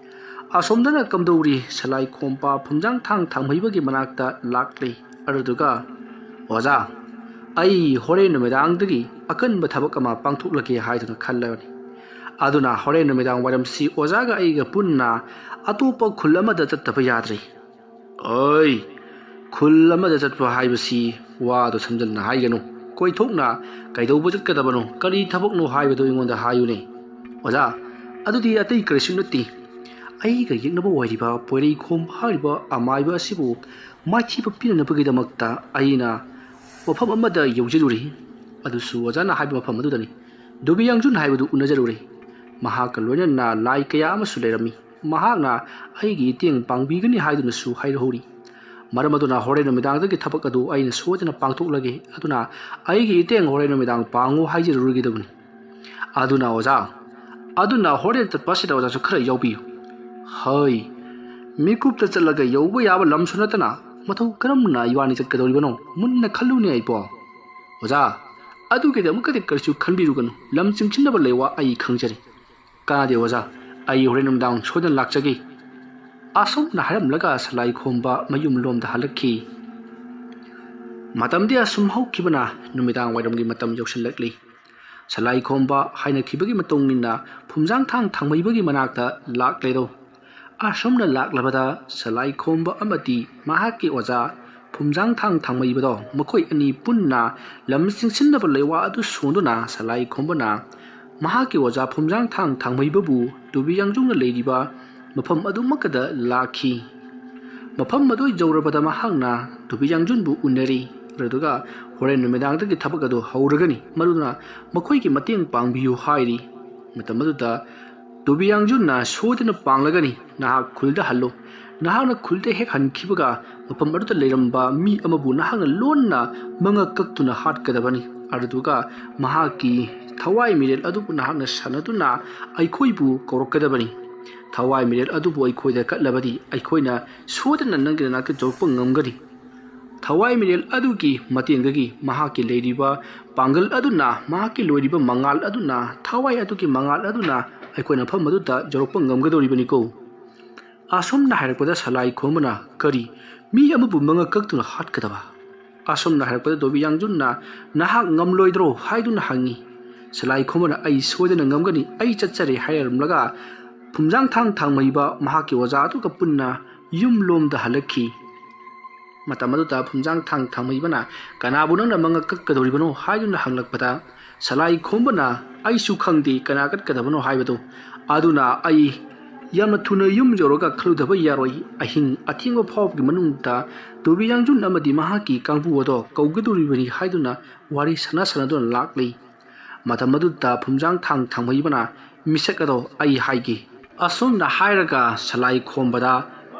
ꯑꯁꯣꯝꯗꯅ ꯀꯝꯗꯧꯔꯤ? ꯁꯂꯥꯏ ꯈꯣꯝꯕ ꯐꯨꯝꯖꯥꯡ ꯊꯥꯡ ꯊꯥꯡꯃꯩꯕꯒꯤ ꯃꯅꯥꯛꯇ ꯂꯥꯛꯂꯤ꯫ ꯑꯗꯨꯗꯨꯒ, "ꯑꯣꯖꯥ, ꯑꯩ ꯍꯣꯔꯦꯟ ꯅꯨꯃꯤꯗꯥꯡꯗꯒꯤ ꯑꯀꯟꯕ ꯊꯕꯛ ꯑꯃ ꯄꯥꯡꯊꯣꯛꯂꯒꯦ ꯍꯥꯏꯗꯨꯅ ꯈꯜꯂꯕꯅꯤ꯫ ꯑꯗꯨꯅ ꯍꯣꯔꯦꯟ ꯅꯨꯃꯤꯗꯥꯡ ꯋꯥꯏꯔꯝꯁꯤ ꯑꯣꯖꯥꯒ ꯑꯩꯒ ꯄꯨꯟꯅ ꯑꯇꯣꯞꯄ ꯈꯨꯜ ꯑꯃꯗ ꯆꯠꯇꯕ ꯌꯥꯗ꯭ꯔꯦ꯫ ꯑꯣꯏ, ꯈꯨꯜ ꯑꯃꯗ ꯆꯠꯄ ꯍꯥꯏꯕꯁꯤ ꯋꯥꯗꯣ ꯁꯝꯖꯟꯅ ꯍꯥꯏꯒꯅꯨ꯫ ꯀꯣꯏꯊꯣꯛꯅ ꯀꯩꯗꯧꯕ ꯆꯠꯀꯗꯕꯅꯣ, ꯀꯔꯤ ꯊꯕꯛꯅꯣ ꯍꯥꯏꯕꯗꯨ ꯑꯩꯉꯣꯟꯗ ꯍꯥꯏꯌꯨꯅꯦ꯫ ꯑꯣꯖꯥ, ꯑꯗꯨꯗꯤ ꯑꯇꯩ ꯀꯔꯤꯁꯨ ꯅꯠꯇꯦ꯫ ꯑꯩꯒ ꯌꯦꯛꯅꯕ ꯑꯣꯏꯔꯤꯕ ꯄꯣꯏꯔꯩꯈꯣꯝ ꯍꯥꯏꯔꯤꯕ ꯑꯃꯥꯏꯕ ꯑꯁꯤꯕꯨ ꯃꯥꯏꯊꯤꯕ ꯄꯤꯅꯅꯕꯒꯤꯗꯃꯛꯇ ꯑꯩꯅ ꯃꯐꯝ ꯑꯃꯗ ꯌꯧꯖꯔꯨꯔꯦ꯫ ꯑꯗꯨꯁꯨ ꯑꯣꯖꯥꯅ ꯍꯥꯏꯕ ꯃꯐꯝ ꯑꯗꯨꯗꯅꯤ꯫ ꯗꯨꯕꯤ ꯌꯥꯡꯖꯨꯟ ꯍꯥꯏꯕꯗꯨ ꯎꯅꯖꯔꯨꯔꯦ꯫ ꯃꯍꯥꯛꯀ ꯂꯣꯏꯅꯅ ꯂꯥꯏ ꯀꯌꯥ ꯑꯃꯁꯨ ꯂꯩꯔꯝꯃꯤ꯫ ꯃꯍꯥꯛꯅ ꯑꯩꯒꯤ ꯏꯇꯦꯡ ꯄꯥꯡꯕꯤꯒꯅꯤ ꯍꯥꯏꯗꯨꯅꯁꯨ ꯍꯥꯏꯔꯍꯧꯔꯤ꯫ ꯃꯔꯝ ꯑꯗꯨꯅ ꯍꯣꯔꯦꯟ ꯅꯨꯃꯤꯗꯥꯡꯗꯒꯤ ꯊꯕꯛ ꯑꯗꯨ ꯑꯩꯅ ꯁꯣꯏꯗꯅ ꯄꯥꯡꯊꯣꯛꯂꯒꯦ꯫ ꯑꯗꯨꯅ ꯑꯩꯒꯤ ꯏꯇꯦꯡ ꯍꯣꯔꯦꯟ ꯅꯨꯃꯤꯗꯥꯡ ꯄꯥꯡꯉꯨ ꯍꯥꯏꯖꯔꯨꯔꯒꯗꯕꯅꯤ꯫ ꯑꯗꯨꯅ ꯑꯣꯖꯥ, ꯑꯗꯨꯅ ꯍꯣꯔꯦꯟ ꯆꯠꯄ ꯑꯁꯤꯗ ꯑꯣꯖꯥꯁꯨ ꯈꯔ ꯌꯥꯎꯕꯤꯌꯨ꯫ ꯍꯣꯏ, ꯃꯤꯀꯨꯞꯇ ꯆꯠꯂꯒ ꯌꯧꯕ ꯌꯥꯕ ꯂꯝꯁꯨ ꯅꯠꯇꯅ ꯃꯊꯧ ꯀꯔꯝꯅ ꯏꯕꯥꯅꯤ ꯆꯠꯀꯗꯧꯔꯤꯕꯅꯣ? ꯃꯨꯟꯅ ꯈꯜꯂꯨꯅꯦ ꯑꯩꯕꯣ꯫ ꯑꯣꯖꯥ, ꯑꯗꯨꯒꯤꯗꯃꯛꯇꯗꯤ ꯀꯔꯤꯁꯨ ꯈꯟꯕꯤꯔꯨꯒꯅꯨ꯫ ꯂꯝ ꯆꯤꯡꯁꯤꯟꯅꯕ ꯂꯩꯋꯥ ꯑꯩ ꯈꯪꯖꯔꯤ꯫ ꯀꯥꯟꯅꯗꯦ ꯑꯣꯖꯥ, ꯑꯩ ꯍꯣꯔꯦꯟ ꯅꯨꯃꯤꯗꯥꯡ ꯁꯣꯏꯗꯅ ꯂꯥꯛꯆꯒꯦ꯫ ꯑꯁꯨꯝꯅ ꯍꯥꯏꯔꯝꯂꯒ ꯁꯂꯥꯏ ꯈꯣꯝꯕ ꯃꯌꯨꯝ ꯂꯣꯝꯗ ꯍꯜꯂꯛꯈꯤ꯫ ꯃꯇꯝꯗꯤ ꯑꯁꯨꯝ ꯍꯧꯈꯤꯕꯅ ꯅꯨꯃꯤꯗꯥꯡ ꯋꯥꯏꯔꯝꯒꯤ ꯃꯇꯝ ꯌꯧꯁꯤꯜꯂꯛꯂꯤ꯫ ꯁꯂꯥꯏ ꯈꯣꯝꯕ ꯍꯥꯏꯅꯈꯤꯕꯒꯤ ꯃꯇꯨꯡ ꯏꯟꯅ ꯐꯨꯝꯖꯥꯡꯊꯥꯡ ꯊꯥꯡꯃꯩꯕꯒꯤ ꯃꯅꯥꯛꯇ ꯂꯥꯛꯂꯦꯗꯣ꯫ ꯑꯁꯨꯝꯅ ꯂꯥꯛꯂꯕꯗ ꯁꯂꯥꯏ ꯈꯣꯝꯕ ꯑꯃꯗꯤ ꯃꯍꯥꯛꯀꯤ ꯑꯣꯖꯥ ꯐꯨꯝꯖꯥꯡꯊꯥꯡ ꯊꯥꯡꯃꯩꯕꯗꯣ ꯃꯈꯣꯏ ꯑꯅꯤ ꯄꯨꯟꯅ ꯂꯝ ꯆꯤꯡꯁꯤꯟꯅꯕ ꯂꯩꯋꯥ ꯑꯗꯨ ꯁꯣꯟꯗꯨꯅ ꯁꯂꯥꯏ ꯈꯣꯝꯕꯅ ꯃꯍꯥꯛꯀꯤ ꯑꯣꯖꯥ ꯐꯨꯝꯖꯥꯡꯊꯥꯡ ꯊꯥꯡꯃꯩꯕꯕꯨ ꯇꯨꯕꯤ ꯌꯥꯡꯖꯨꯡꯅ ꯂꯩꯔꯤꯕ ꯃꯐꯝ ꯑꯗꯨꯃꯛꯀꯗ ꯂꯥꯛꯈꯤ꯫ ꯃꯐꯝ ꯑꯗꯨ ꯌꯧꯔꯕꯗ ꯃꯍꯥꯛꯅ ꯇꯨꯕꯤ ꯌꯥꯡꯖꯨꯟꯕꯨ ꯎꯅꯔꯤ꯫ ꯑꯗꯨꯗꯨꯒ ꯍꯣꯔꯦꯟ ꯅꯨꯃꯤꯗꯥꯡꯗꯒꯤ ꯊꯕꯛ ꯑꯗꯨ ꯍꯧꯔꯒꯅꯤ, ꯃꯗꯨꯅ ꯃꯈꯣꯏꯒꯤ ꯃꯇꯦꯡ ꯄꯥꯡꯕꯤꯌꯨ ꯍꯥꯏꯔꯤ꯫ ꯃꯇꯝ ꯑꯗꯨꯗ ꯇꯨꯕꯤ ꯌꯥꯡꯖꯨꯟꯅ ꯁꯣꯏꯗꯅ ꯄꯥꯡꯂꯒꯅꯤ, ꯅꯍꯥꯛ ꯈꯨꯜꯗ ꯍꯜꯂꯨ꯫ ꯅꯍꯥꯛꯅ ꯈꯨꯜꯗ ꯍꯦꯛ ꯍꯟꯈꯤꯕꯒ ꯃꯐꯝ ꯑꯗꯨꯗ ꯂꯩꯔꯝꯕ ꯃꯤ ꯑꯃꯕꯨ ꯅꯍꯥꯛꯅ ꯂꯣꯟꯅ ꯃꯉꯛ ꯀꯛꯇꯨꯅ ꯍꯥꯠꯀꯗꯕꯅꯤ꯫ ꯑꯗꯨꯗꯨꯒ ꯃꯍꯥꯛꯀꯤ ꯊꯋꯥꯏ ꯃꯤꯔꯦꯜ ꯑꯗꯨꯕꯨ ꯅꯍꯥꯛꯅ ꯁꯥꯟꯅꯗꯨꯅ ꯑꯩꯈꯣꯏꯕꯨ ꯀꯧꯔꯛꯀꯗꯕꯅꯤ꯫ ꯊꯋꯥꯏ ꯃꯤꯔꯦꯜ ꯑꯗꯨꯕꯨ ꯑꯩꯈꯣꯏꯗ ꯀꯠꯂꯕꯗꯤ ꯑꯩꯈꯣꯏꯅ ꯁꯣꯏꯗꯅ ꯅꯪꯒꯤ ꯅꯅꯥꯛꯇ ꯌꯧꯔꯛꯄ ꯉꯝꯒꯅꯤ꯫ ꯊꯋꯥꯏ ꯃꯤꯔꯦꯜ ꯑꯗꯨꯒꯤ ꯃꯇꯦꯡꯗꯒꯤ ꯃꯍꯥꯛꯀꯤ ꯂꯩꯔꯤꯕ ꯄꯥꯡꯒꯜ ꯑꯗꯨꯅ, ꯃꯍꯥꯛꯀꯤ ꯂꯣꯏꯔꯤꯕ ꯃꯉꯥꯜ ꯑꯗꯨꯅ, ꯊꯋꯥꯏ ꯑꯗꯨꯒꯤ ꯃꯉꯥꯜ ꯑꯗꯨꯅ ꯑꯩꯈꯣꯏꯅ ꯃꯐꯝ ꯑꯗꯨꯗ ꯌꯧꯔꯛꯄ ꯉꯝꯒꯗꯧꯔꯤꯕꯅꯤꯀꯣ꯫ ꯑꯁꯨꯝꯅ ꯍꯥꯏꯔꯛꯄꯗ ꯁꯂꯥꯏ ꯈꯣꯝꯕꯅ, "ꯀꯔꯤ? ꯃꯤ ꯑꯃꯕꯨ ꯃꯉꯛ ꯀꯛꯇꯨꯅ ꯍꯥꯠꯀꯗꯕ?" ꯑꯁꯨꯝꯅ ꯍꯥꯏꯔꯛꯄꯗ ꯗꯣꯕꯤ ꯌꯥꯡꯖꯨꯟꯅ, "ꯅꯍꯥꯛ ꯉꯝꯂꯣꯏꯗ꯭ꯔꯣ?" ꯍꯥꯏꯗꯨꯅ ꯍꯪꯉꯤ꯫ ꯁꯂꯥꯏ ꯈꯣꯝꯕꯅ, "ꯑꯩ ꯁꯣꯏꯗꯅ ꯉꯝꯒꯅꯤ, ꯑꯩ ꯆꯠꯆꯔꯦ" ꯍꯥꯏꯔꯝꯂꯒ ꯐꯨꯝꯖꯥꯡ ꯊꯥꯡ ꯊꯥꯡꯃꯩꯕ ꯃꯍꯥꯛꯀꯤ ꯑꯣꯖꯥ ꯑꯗꯨꯒ ꯄꯨꯟꯅ ꯌꯨꯝ ꯂꯣꯝꯗ ꯍꯜꯂꯛꯈꯤ꯫ ꯃꯇꯝ ꯑꯗꯨꯗ ꯐꯨꯝꯖꯥꯡ ꯊꯥꯡ ꯊꯥꯡꯃꯩꯕꯅ, "ꯀꯅꯥꯕꯨ ꯅꯪꯅ ꯃꯉꯛ ꯀꯛꯀꯗꯧꯔꯤꯕꯅꯣ?" ꯍꯥꯏꯗꯨꯅ ꯍꯪꯂꯛꯄꯗ ꯁꯂꯥꯏ ꯈꯣꯝꯕꯅ, "ꯑꯩꯁꯨ ꯈꯪꯗꯦ ꯀꯅꯥ ꯀꯠꯀꯗꯕꯅꯣ ꯍꯥꯏꯕꯗꯨ, ꯑꯗꯨꯅ ꯑꯩ ꯌꯥꯝꯅ ꯊꯨꯅ ꯌꯨꯝ ꯌꯧꯔꯒ ꯈꯜꯂꯨꯗꯕ ꯌꯥꯔꯣꯏ꯫ ꯑꯍꯤꯡ ꯑꯊꯦꯡꯕ ꯐꯥꯎꯕꯒꯤ ꯃꯅꯨꯡꯗ ꯗꯣꯕꯤ ꯌꯥꯡꯖꯨꯟ ꯑꯃꯗꯤ ꯃꯍꯥꯛꯀꯤ ꯀꯥꯡꯕꯨ ꯑꯗꯣ ꯀꯧꯒꯗꯧꯔꯤꯕꯅꯤ" ꯍꯥꯏꯗꯨꯅ ꯋꯥꯔꯤ ꯁꯥꯟꯅ ꯁꯥꯟꯅꯗꯨꯅ ꯂꯥꯛꯂꯤ꯫ ꯃꯇꯝ ꯑꯗꯨꯗ ꯐꯨꯝꯖꯥꯡ ꯊꯥꯡ ꯊꯥꯡꯃꯩꯕꯅ, "ꯃꯤꯁꯛ ꯑꯗꯣ ꯑꯩ ꯍꯥꯏꯒꯦ"꯫ ꯑꯁꯨꯝꯅ ꯍꯥꯏꯔꯒ ꯁꯂꯥꯏ ꯈꯣꯝꯕꯗ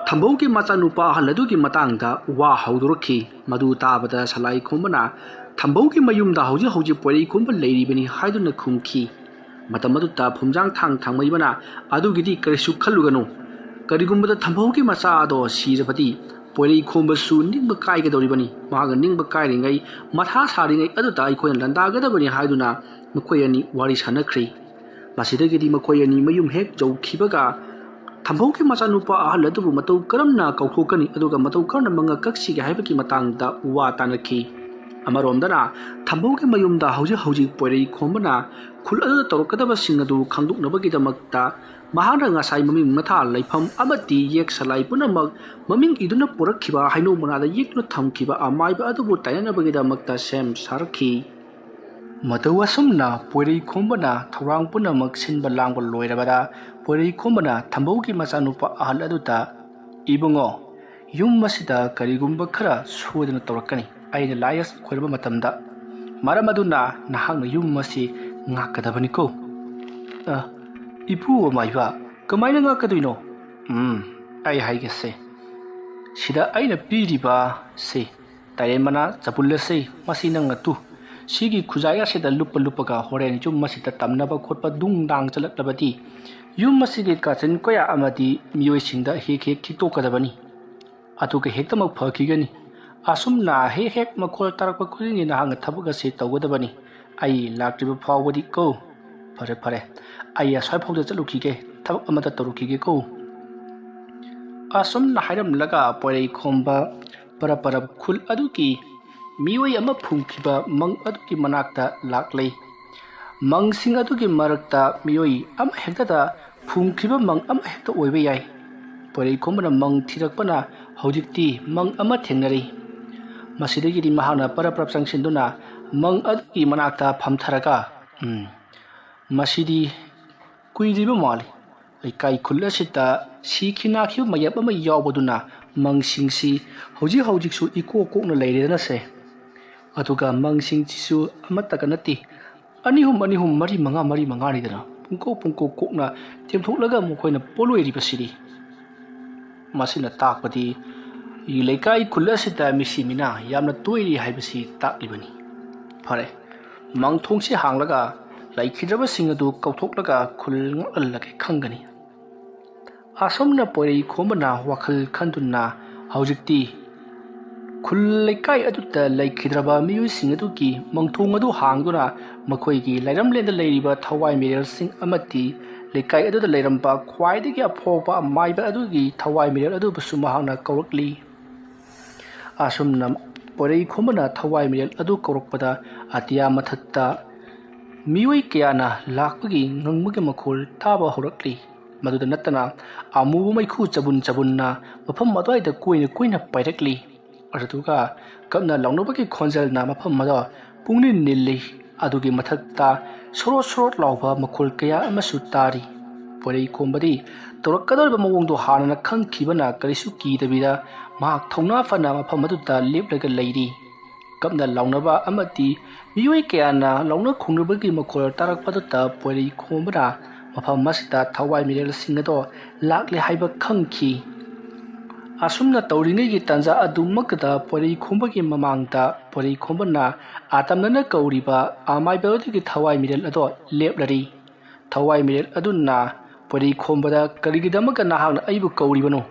ꯊꯝꯕꯧꯒꯤ ꯃꯆꯥꯅꯨꯄꯥ ꯑꯍꯜ ꯑꯗꯨꯒꯤ ꯃꯇꯥꯡꯗ ꯋꯥ ꯍꯧꯗꯣꯔꯛꯈꯤ꯫ ꯃꯗꯨ ꯇꯥꯕꯗ ꯁꯂꯥꯏ ꯈꯣꯝꯕꯅ, "ꯊꯝꯕꯧꯒꯤ ꯃꯌꯨꯝꯗ ꯍꯧꯖꯤꯛ ꯍꯧꯖꯤꯛ ꯄꯣꯏꯔꯩ ꯈꯣꯝꯕ ꯂꯩꯔꯤꯕꯅꯤ" ꯍꯥꯏꯗꯨꯅ ꯈꯨꯝꯈꯤ꯫ ꯃꯇꯝ ꯑꯗꯨꯗ ꯐꯨꯝꯖꯥꯡ ꯊꯥꯡ ꯊꯥꯡꯃꯩꯕꯅ, "ꯑꯗꯨꯒꯤꯗꯤ ꯀꯔꯤꯁꯨ ꯈꯜꯂꯨꯒꯅꯨ꯫ ꯀꯔꯤꯒꯨꯝꯕꯗ ꯊꯝꯕꯧꯒꯤ ꯃꯆꯥ ꯑꯗꯣ ꯁꯤꯔꯕꯗꯤ ꯄꯣꯏꯔꯩ ꯈꯣꯝꯕꯁꯨ ꯅꯤꯡꯕ ꯀꯥꯏꯒꯗꯧꯔꯤꯕꯅꯤ꯫ ꯃꯍꯥꯛꯅ ꯅꯤꯡꯕ ꯀꯥꯏꯔꯤꯉꯩ, ꯃꯊꯥ ꯁꯥꯔꯤꯉꯩ ꯑꯗꯨꯗ ꯑꯩꯈꯣꯏꯅ ꯂꯥꯟꯗꯥꯒꯗꯕꯅꯤ" ꯍꯥꯏꯗꯨꯅ ꯃꯈꯣꯏ ꯑꯅꯤ ꯋꯥꯔꯤ ꯁꯥꯟꯅꯈ꯭ꯔꯤ꯫ ꯃꯁꯤꯗꯒꯤꯗꯤ ꯃꯈꯣꯏ ꯑꯅꯤ ꯃꯌꯨꯝ ꯍꯦꯛ ꯌꯧꯈꯤꯕꯒ ꯊꯝꯕꯧꯒꯤ ꯃꯆꯥꯅꯨꯄꯥ ꯑꯍꯜ ꯑꯗꯨꯕꯨ ꯃꯇꯧ ꯀꯔꯝꯅ ꯀꯧꯊꯣꯛꯀꯅꯤ ꯑꯗꯨꯒ ꯃꯇꯧ ꯀꯔꯝꯅ ꯃꯉꯛ ꯀꯛꯁꯤꯒꯦ ꯍꯥꯏꯕꯒꯤ ꯃꯇꯥꯡꯗ ꯋꯥ ꯇꯥꯅꯈꯤ꯫ ꯑꯃꯔꯣꯝꯗꯅ ꯊꯝꯕꯧꯒꯤ ꯃꯌꯨꯝꯗ ꯍꯧꯖꯤꯛ ꯍꯧꯖꯤꯛ ꯄꯣꯏꯔꯩ ꯈꯣꯝꯕꯅ ꯈꯨꯜ ꯑꯗꯨꯗ ꯇꯧꯔꯛꯀꯗꯕꯁꯤꯡ ꯑꯗꯨ ꯈꯪꯗꯣꯛꯅꯕꯒꯤꯗꯃꯛꯇ ꯃꯍꯥꯛꯅ ꯉꯁꯥꯏ ꯃꯃꯤꯡ ꯃꯊꯥ ꯂꯩꯐꯝ ꯑꯃꯗꯤ ꯌꯦꯛ ꯁꯂꯥꯏ ꯄꯨꯝꯅꯃꯛ ꯃꯃꯤꯡ ꯏꯗꯨꯅ ꯄꯨꯔꯛꯈꯤꯕ ꯍꯩꯅꯧ ꯃꯅꯥꯗ ꯌꯦꯛꯇꯨꯅ ꯊꯝꯈꯤꯕ ꯑꯃꯥꯏꯕ ꯑꯗꯨꯕꯨ ꯇꯥꯏꯅꯅꯕꯒꯤꯗꯃꯛꯇ ꯁꯦꯝ ꯁꯥꯔꯛꯈꯤ꯫ ꯃꯇꯧ ꯑꯁꯨꯝꯅ ꯄꯣꯏꯔꯩ ꯈꯣꯝꯕꯅ ꯊꯧꯔꯥꯡ ꯄꯨꯝꯅꯃꯛ ꯁꯤꯟꯕ ꯂꯥꯡꯕ ꯂꯣꯏꯔꯕꯗ ꯄꯣꯏꯔꯩ ꯈꯣꯝꯕꯅ ꯊꯝꯕꯧꯒꯤ ꯃꯆꯥꯅꯨꯄꯥ ꯑꯍꯜ ꯑꯗꯨꯗ, "ꯏꯕꯨꯡꯉꯣ, ꯌꯨꯝ ꯑꯁꯤꯗ ꯀꯔꯤꯒꯨꯝꯕ ꯈꯔ ꯁꯣꯏꯗꯅ ꯇꯧꯔꯛꯀꯅꯤ꯫ ꯑꯩꯅ ꯂꯥꯏ ꯑꯁꯤ ꯈꯣꯏꯔꯝꯕ ꯃꯇꯝꯗ, ꯃꯔꯝ ꯑꯗꯨꯅ ꯅꯍꯥꯛꯅ ꯌꯨꯝ ꯑꯁꯤ ꯉꯥꯛꯀꯗꯕꯅꯤꯀꯣ꯫" "ꯑ, ꯏꯄꯨ ꯑꯃꯥꯏꯕ, ꯀꯃꯥꯏꯅ ꯉꯥꯛꯀꯗꯣꯏꯅꯣ?" "ꯎꯝ, ꯑꯩ ꯍꯥꯏꯒꯦꯁꯦ꯫ ꯁꯤꯗ ꯑꯩꯅ ꯄꯤꯔꯤꯕ ꯁꯤ ꯇꯔꯦꯠ ꯃꯅꯥ ꯆꯕꯨꯜ ꯑꯁꯤ, ꯃꯁꯤ ꯅꯪꯅ ꯇꯨ꯫ ꯁꯤꯒꯤ ꯈꯨꯖꯥꯏ ꯑꯁꯤꯗ ꯂꯨꯞꯄ ꯂꯨꯞꯄꯒ ꯍꯣꯔꯦꯟ ꯌꯨꯝ ꯑꯁꯤꯗ ꯇꯝꯅꯕ ꯈꯣꯠꯄ ꯗꯨꯡ ꯗꯥꯡ ꯆꯠꯂꯛꯂꯕꯗꯤ ꯌꯨꯝ ꯑꯁꯤꯒꯤ ꯀꯥꯆꯤꯟ ꯀꯣꯌꯥ ꯑꯃꯗꯤ ꯃꯤꯑꯣꯏꯁꯤꯡꯗ ꯍꯦꯛ ꯍꯦꯛ ꯈꯤꯛꯇꯣꯛꯀꯗꯕꯅꯤ꯫ ꯑꯗꯨꯒ ꯍꯦꯛꯇꯃꯛ ꯐꯈꯤꯒꯅꯤ꯫ ꯑꯁꯨꯝꯅ ꯍꯦꯛ ꯍꯦꯛ ꯃꯈꯣꯜ ꯇꯥꯔꯛꯄ ꯈꯨꯗꯤꯡꯒꯤ ꯅꯍꯥꯛꯅ ꯊꯕꯛ ꯑꯁꯤ ꯇꯧꯒꯗꯕꯅꯤ꯫ ꯑꯩ ꯂꯥꯛꯇ꯭ꯔꯤꯕ ꯐꯥꯎꯕꯗꯤ ꯀꯣ꯫ ꯐꯔꯦ, ꯐꯔꯦ꯫ ꯑꯩ ꯑꯁ꯭ꯋꯥꯏ ꯐꯥꯎꯗ ꯆꯠꯂꯨꯈꯤꯒꯦ꯫ ꯊꯕꯛ ꯑꯃꯇ ꯇꯧꯔꯨꯈꯤꯒꯦ ꯀꯣ꯫" ꯑꯁꯨꯝꯅ ꯍꯥꯏꯔꯝꯂꯒ ꯄꯣꯏꯔꯩ ꯈꯣꯝꯕ ꯄꯔꯞ ꯄꯔꯞ ꯈꯨꯜ ꯑꯗꯨꯒꯤ ꯃꯤꯑꯣꯏ ꯑꯃ ꯐꯨꯝꯈꯤꯕ ꯃꯪ ꯑꯗꯨꯒꯤ ꯃꯅꯥꯛꯇ ꯂꯥꯛꯂꯦ꯫ ꯃꯪꯁꯤꯡ ꯑꯗꯨꯒꯤ ꯃꯔꯛꯇ ꯃꯤꯑꯣꯏ ꯑꯃꯍꯦꯛꯇꯗ ꯐꯨꯝꯈꯤꯕ ꯃꯪ ꯑꯃꯍꯦꯛꯇ ꯑꯣꯏꯕ ꯌꯥꯏ꯫ ꯄꯣꯏꯔꯩꯈꯣꯝꯕꯅ ꯃꯪ ꯊꯤꯔꯛꯄꯅ ꯍꯧꯖꯤꯛꯇꯤ ꯃꯪ ꯑꯃ ꯊꯦꯡꯅꯔꯦ꯫ ꯃꯁꯤꯗꯒꯤꯗꯤ ꯃꯍꯥꯛꯅ ꯄꯔꯞ ꯄꯔꯞ ꯆꯪꯁꯤꯟꯗꯨꯅ ꯃꯪ ꯑꯗꯨꯒꯤ ꯃꯅꯥꯛꯇ ꯐꯝꯊꯔꯒ, "ꯎꯝ, ꯃꯁꯤꯗꯤ ꯀꯨꯏꯗ꯭ꯔꯤꯕ ꯃꯥꯜꯂꯤ꯫ ꯂꯩꯀꯥꯏ ꯈꯨꯜ ꯑꯁꯤꯗ ꯁꯤꯈꯤ ꯅꯥꯈꯤꯕ ꯃꯌꯥꯝ ꯑꯃ ꯌꯥꯎꯕꯗꯨꯅ ꯃꯪꯁꯤꯡꯁꯤ ꯍꯧꯖꯤꯛ ꯍꯧꯖꯤꯛꯁꯨ ꯏꯀꯣꯛ ꯀꯣꯛꯅ ꯂꯩꯔꯦꯗꯅꯁꯦ꯫ ꯑꯗꯨꯒ ꯃꯪꯁꯤꯡꯁꯤꯁꯨ ꯑꯃꯠꯇꯒ ꯅꯠꯇꯦ, ꯑꯅꯤ ꯑꯍꯨꯝ, ꯑꯅꯤ ꯑꯍꯨꯝ, ꯃꯔꯤ ꯃꯉꯥ, ꯃꯔꯤ ꯃꯉꯥꯅꯤꯗꯅ ꯄꯨꯡꯀꯣꯛ ꯄꯨꯡꯀꯣꯛ ꯀꯣꯛꯅ ꯇꯦꯝꯊꯣꯛꯂꯒ ꯃꯈꯣꯏꯅ ꯄꯣꯂꯣꯏꯔꯤꯕꯁꯤꯗꯤ꯫ ꯃꯁꯤꯅ ꯇꯥꯛꯄꯗꯤ ꯂꯩꯀꯥꯏ ꯈꯨꯜ ꯑꯁꯤꯗ ꯃꯤꯁꯤ ꯃꯤꯅꯥ ꯌꯥꯝꯅ ꯇꯣꯏꯔꯤ ꯍꯥꯏꯕꯁꯤ ꯇꯥꯛꯂꯤꯕꯅꯤ꯫ ꯐꯔꯦ, ꯃꯪꯊꯣꯡꯁꯤ ꯍꯥꯡꯂꯒ ꯂꯩꯈꯤꯗ꯭ꯔꯕꯁꯤꯡ ꯑꯗꯨ ꯀꯧꯊꯣꯛꯂꯒ ꯈꯨꯜ ꯉꯥꯛꯍꯜꯂꯒꯦ ꯈꯪꯒꯅꯤ꯫" ꯑꯁꯨꯝꯅ ꯄꯣꯏꯔꯩꯈꯣꯝꯕꯅ ꯋꯥꯈꯜ ꯈꯟꯗꯨꯅ ꯍꯧꯖꯤꯛꯇꯤ ꯈꯨꯜ ꯂꯩꯀꯥꯏ ꯑꯗꯨꯗ ꯂꯩꯈꯤꯗ꯭ꯔꯕ ꯃꯤꯑꯣꯏꯁꯤꯡ ꯑꯗꯨꯒꯤ ꯃꯪꯊꯣꯡ ꯑꯗꯨ ꯍꯥꯡꯗꯨꯅ ꯃꯈꯣꯏꯒꯤ ꯂꯥꯏꯔꯝꯂꯦꯟꯗ ꯂꯩꯔꯤꯕ ꯊꯋꯥꯏ ꯃꯤꯔꯦꯜꯁꯤꯡ ꯑꯃꯗꯤ ꯂꯩꯀꯥꯏ ꯑꯗꯨꯗ ꯂꯩꯔꯝꯕ ꯈ꯭ꯋꯥꯏꯗꯒꯤ ꯑꯐꯥꯎꯕ ꯑꯃꯥꯏꯕ ꯑꯗꯨꯒꯤ ꯊꯋꯥꯏ ꯃꯤꯔꯦꯜ ꯑꯗꯨꯕꯨꯁꯨ ꯃꯍꯥꯛꯅ ꯀꯧꯔꯛꯂꯤ꯫ ꯑꯁꯨꯝꯅ ꯄꯣꯏꯔꯩꯈꯣꯝꯕꯅ ꯊꯋꯥꯏ ꯃꯤꯔꯦꯜ ꯑꯗꯨ ꯀꯧꯔꯛꯄꯗ ꯑꯇꯤꯌꯥ ꯃꯊꯛꯇ ꯃꯤꯑꯣꯏ ꯀꯌꯥꯅ ꯂꯥꯛꯄꯒꯤ ꯉꯪꯕꯒꯤ ꯃꯈꯣꯜ ꯇꯥꯕ ꯍꯧꯔꯛꯂꯤ꯫ ꯃꯗꯨꯗ ꯅꯠꯇꯅ ꯑꯃꯨꯕ ꯃꯩꯈꯨ ꯆꯕꯨꯟ ꯆꯕꯨꯟꯅ ꯃꯐꯝ ꯑꯗꯨꯋꯥꯏꯗ ꯀꯣꯏꯅ ꯀꯣꯏꯅ ꯄꯥꯏꯔꯛꯂꯤ꯫ ꯑꯗꯨꯒ ꯀꯞꯅ ꯂꯥꯎꯅꯕꯒꯤ ꯈꯣꯟꯖꯦꯜꯅ ꯃꯐꯝ ꯑꯗꯨ ꯄꯨꯡꯅꯤꯜ ꯅꯤꯜꯂꯤ꯫ ꯑꯗꯨꯒꯤ ꯃꯊꯛꯇ ꯁꯣꯔꯣꯠ ꯁꯣꯔꯣꯠ ꯂꯥꯎꯕ ꯃꯈꯣꯜ ꯀꯌꯥ ꯑꯃꯁꯨ ꯇꯥꯔꯤ꯫ ꯄꯣꯏꯔꯩꯈꯣꯝꯕꯗꯤ ꯇꯧꯔꯛꯀꯗꯧꯔꯤꯕ ꯃꯑꯣꯡꯗꯨ ꯍꯥꯟꯅꯅ ꯈꯪꯈꯤꯕꯅ ꯀꯔꯤꯁꯨ ꯀꯤꯗꯕꯤꯗ ꯃꯍꯥꯛ ꯊꯧꯅꯥ ꯐꯅ ꯃꯐꯝ ꯑꯗꯨꯗ ꯂꯦꯞꯂꯒ ꯂꯩꯔꯤ꯫ ꯀꯞꯅ ꯂꯥꯎꯅꯕ ꯑꯃꯗꯤ ꯃꯤꯑꯣꯏ ꯀꯌꯥꯅ ꯂꯥꯎꯅ ꯈꯣꯡꯅꯕꯒꯤ ꯃꯈꯣꯜ ꯇꯥꯔꯛꯄꯗꯨꯗ ꯄꯣꯏꯔꯩꯈꯣꯝꯕꯅ ꯃꯐꯝ ꯑꯁꯤꯗ ꯊꯋꯥꯏ ꯃꯤꯔꯦꯜꯁꯤꯡ ꯑꯗꯣ ꯂꯥꯛꯂꯦ ꯍꯥꯏꯕ ꯈꯪꯈꯤ꯫ ꯑꯁꯨꯝꯅ ꯇꯧꯔꯤꯉꯩꯒꯤ ꯇꯥꯟꯖꯥ ꯑꯗꯨꯃꯛꯇꯗ ꯄꯣꯏꯔꯩꯈꯣꯝꯕꯒꯤ ꯃꯃꯥꯡꯗ ꯄꯣꯏꯔꯩꯈꯣꯝꯕꯅ ꯑꯇꯝꯅꯅ ꯀꯧꯔꯤꯕ ꯑꯃꯥꯏꯕ ꯑꯗꯨꯒꯤ ꯊꯋꯥꯏ ꯃꯤꯔꯦꯜ ꯑꯗꯣ ꯂꯦꯞꯂꯔꯤ꯫ ꯊꯋꯥꯏ ꯃꯤꯔꯦꯜ ꯑꯗꯨꯅ ꯄꯣꯏꯔꯩꯈꯣꯝꯕꯗ, "ꯀꯔꯤꯒꯤꯗꯃꯛꯇ ꯅꯍꯥꯛꯅ ꯑꯩꯕꯨ ꯀꯧꯔꯤꯕꯅꯣ?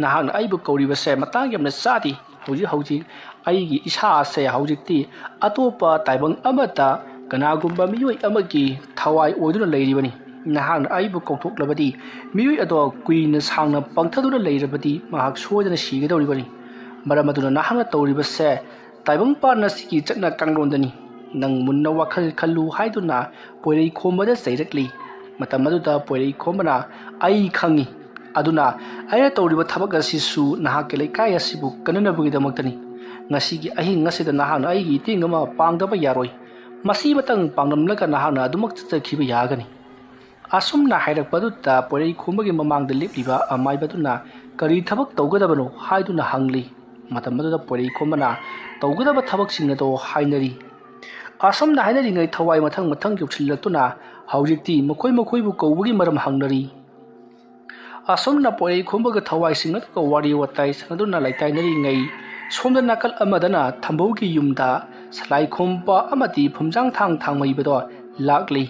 ꯅꯍꯥꯛꯅ ꯑꯩꯕꯨ ꯀꯧꯔꯤꯕꯁꯦ ꯃꯇꯥꯡ ꯌꯥꯝꯅ ꯆꯥꯗꯦ꯫ ꯍꯧꯖꯤꯛ ꯍꯧꯖꯤꯛ ꯑꯩꯒꯤ ꯏꯁꯥ ꯑꯁꯦ ꯍꯧꯖꯤꯛꯇꯤ ꯑꯇꯣꯞꯄ ꯇꯥꯏꯕꯪ ꯑꯃꯗ ꯀꯅꯥꯒꯨꯝꯕ ꯃꯤꯑꯣꯏ ꯑꯃꯒꯤ ꯊꯋꯥꯏ ꯑꯣꯏꯗꯨꯅ ꯂꯩꯔꯤꯕꯅꯤ꯫ ꯅꯍꯥꯛꯅ ꯑꯩꯕꯨ ꯀꯧꯊꯣꯛꯂꯕꯗꯤ, ꯃꯤꯑꯣꯏ ꯑꯗꯣ ꯀꯨꯏꯅ ꯁꯥꯡꯅ ꯄꯪꯊꯗꯨꯅ ꯂꯩꯔꯕꯗꯤ ꯃꯍꯥꯛ ꯁꯣꯏꯗꯅ ꯁꯤꯒꯗꯧꯔꯤꯕꯅꯤ꯫ ꯃꯔꯝ ꯑꯗꯨꯅ ꯅꯍꯥꯛꯅ ꯇꯧꯔꯤꯕꯁꯦ ꯇꯥꯏꯕꯪꯄꯥꯟ ꯑꯁꯤꯒꯤ ꯆꯠꯅ ꯀꯥꯡꯂꯣꯟꯗꯅꯤ꯫ ꯅꯪ ꯃꯨꯟꯅ ꯋꯥꯈꯜ ꯈꯜꯂꯨ ꯍꯥꯏꯗꯨꯅ ꯄꯣꯏꯔꯩ ꯈꯣꯝꯕꯗ ꯆꯩꯔꯛꯂꯤ꯫ ꯃꯇꯝ ꯑꯗꯨꯗ ꯄꯣꯏꯔꯩ ꯈꯣꯝꯕꯅ, "ꯑꯩ ꯈꯪꯏ꯫ ꯑꯗꯨꯅ ꯑꯩꯅ ꯇꯧꯔꯤꯕ ꯊꯕꯛ ꯑꯁꯤꯁꯨ ꯅꯍꯥꯛꯀꯤ ꯂꯩꯀꯥꯏ ꯑꯁꯤꯕꯨ ꯀꯟꯅꯅꯕꯒꯤꯗꯃꯛꯇꯅꯤ꯫ ꯉꯁꯤꯒꯤ ꯑꯍꯤꯡ ꯑꯁꯤꯗ ꯅꯍꯥꯛꯅ ꯑꯩꯒꯤ ꯏꯇꯦꯡ ꯑꯃ ꯄꯥꯡꯗꯕ ꯌꯥꯔꯣꯏ꯫ ꯃꯁꯤꯃꯇꯪ ꯄꯥꯡꯂꯝꯂꯒ ꯅꯍꯥꯛꯅ ꯑꯗꯨꯃꯛ ꯆꯠꯆꯈꯤꯕ ꯌꯥꯒꯅꯤ"꯫ ꯑꯁꯨꯝꯅ ꯍꯥꯏꯔꯛꯄꯗꯨꯗ ꯄꯣꯏꯔꯩ ꯈꯣꯝꯕꯒꯤ ꯃꯃꯥꯡꯗ ꯂꯦꯞꯂꯤꯕ ꯑꯃꯥꯏꯕꯗꯨꯅ, "ꯀꯔꯤ ꯊꯕꯛ ꯇꯧꯒꯗꯕꯅꯣ?" ꯍꯥꯏꯗꯨꯅ ꯍꯪꯂꯤ꯫ ꯃꯇꯝ ꯑꯗꯨꯗ ꯄꯣꯏꯔꯩ ꯈꯣꯝꯕꯅ ꯇꯧꯒꯗꯕ ꯊꯕꯛꯁꯤꯡ ꯑꯗꯨ ꯍꯥꯏꯅꯔꯤ꯫ ꯑꯁꯨꯝꯅ ꯍꯥꯏꯅꯔꯤꯉꯩ ꯊꯋꯥꯏ ꯃꯊꯪ ꯃꯊꯪ ꯌꯧꯁꯤꯜꯂꯛꯇꯨꯅ ꯍꯧꯖꯤꯛꯇꯤ ꯃꯈꯣꯏ ꯃꯈꯣꯏꯕꯨ ꯀꯧꯕꯒꯤ ꯃꯔꯝ ꯍꯪꯅꯔꯤ꯫ ꯑꯁꯨꯝꯅ ꯄꯣꯏꯔꯩ ꯈꯣꯝꯕꯒ ꯊꯋꯥꯏꯁꯤꯡ ꯑꯗꯨꯒ ꯋꯥꯔꯤ ꯋꯥꯇꯥꯏ ꯁꯥꯟꯅꯗꯨꯅ ꯂꯩꯇꯥꯏꯅꯔꯤꯉꯩ, ꯁꯣꯝꯗ ꯅꯥꯀꯜ ꯑꯃꯗꯅ ꯊꯝꯕꯧꯒꯤ ꯌꯨꯝꯗ ꯁꯂꯥꯏ ꯈꯣꯝꯕ ꯑꯃꯗꯤ ꯐꯨꯝꯖꯥꯡ ꯊꯥꯡ ꯊꯥꯡꯃꯩꯕꯗꯣ ꯂꯥꯛꯂꯤ꯫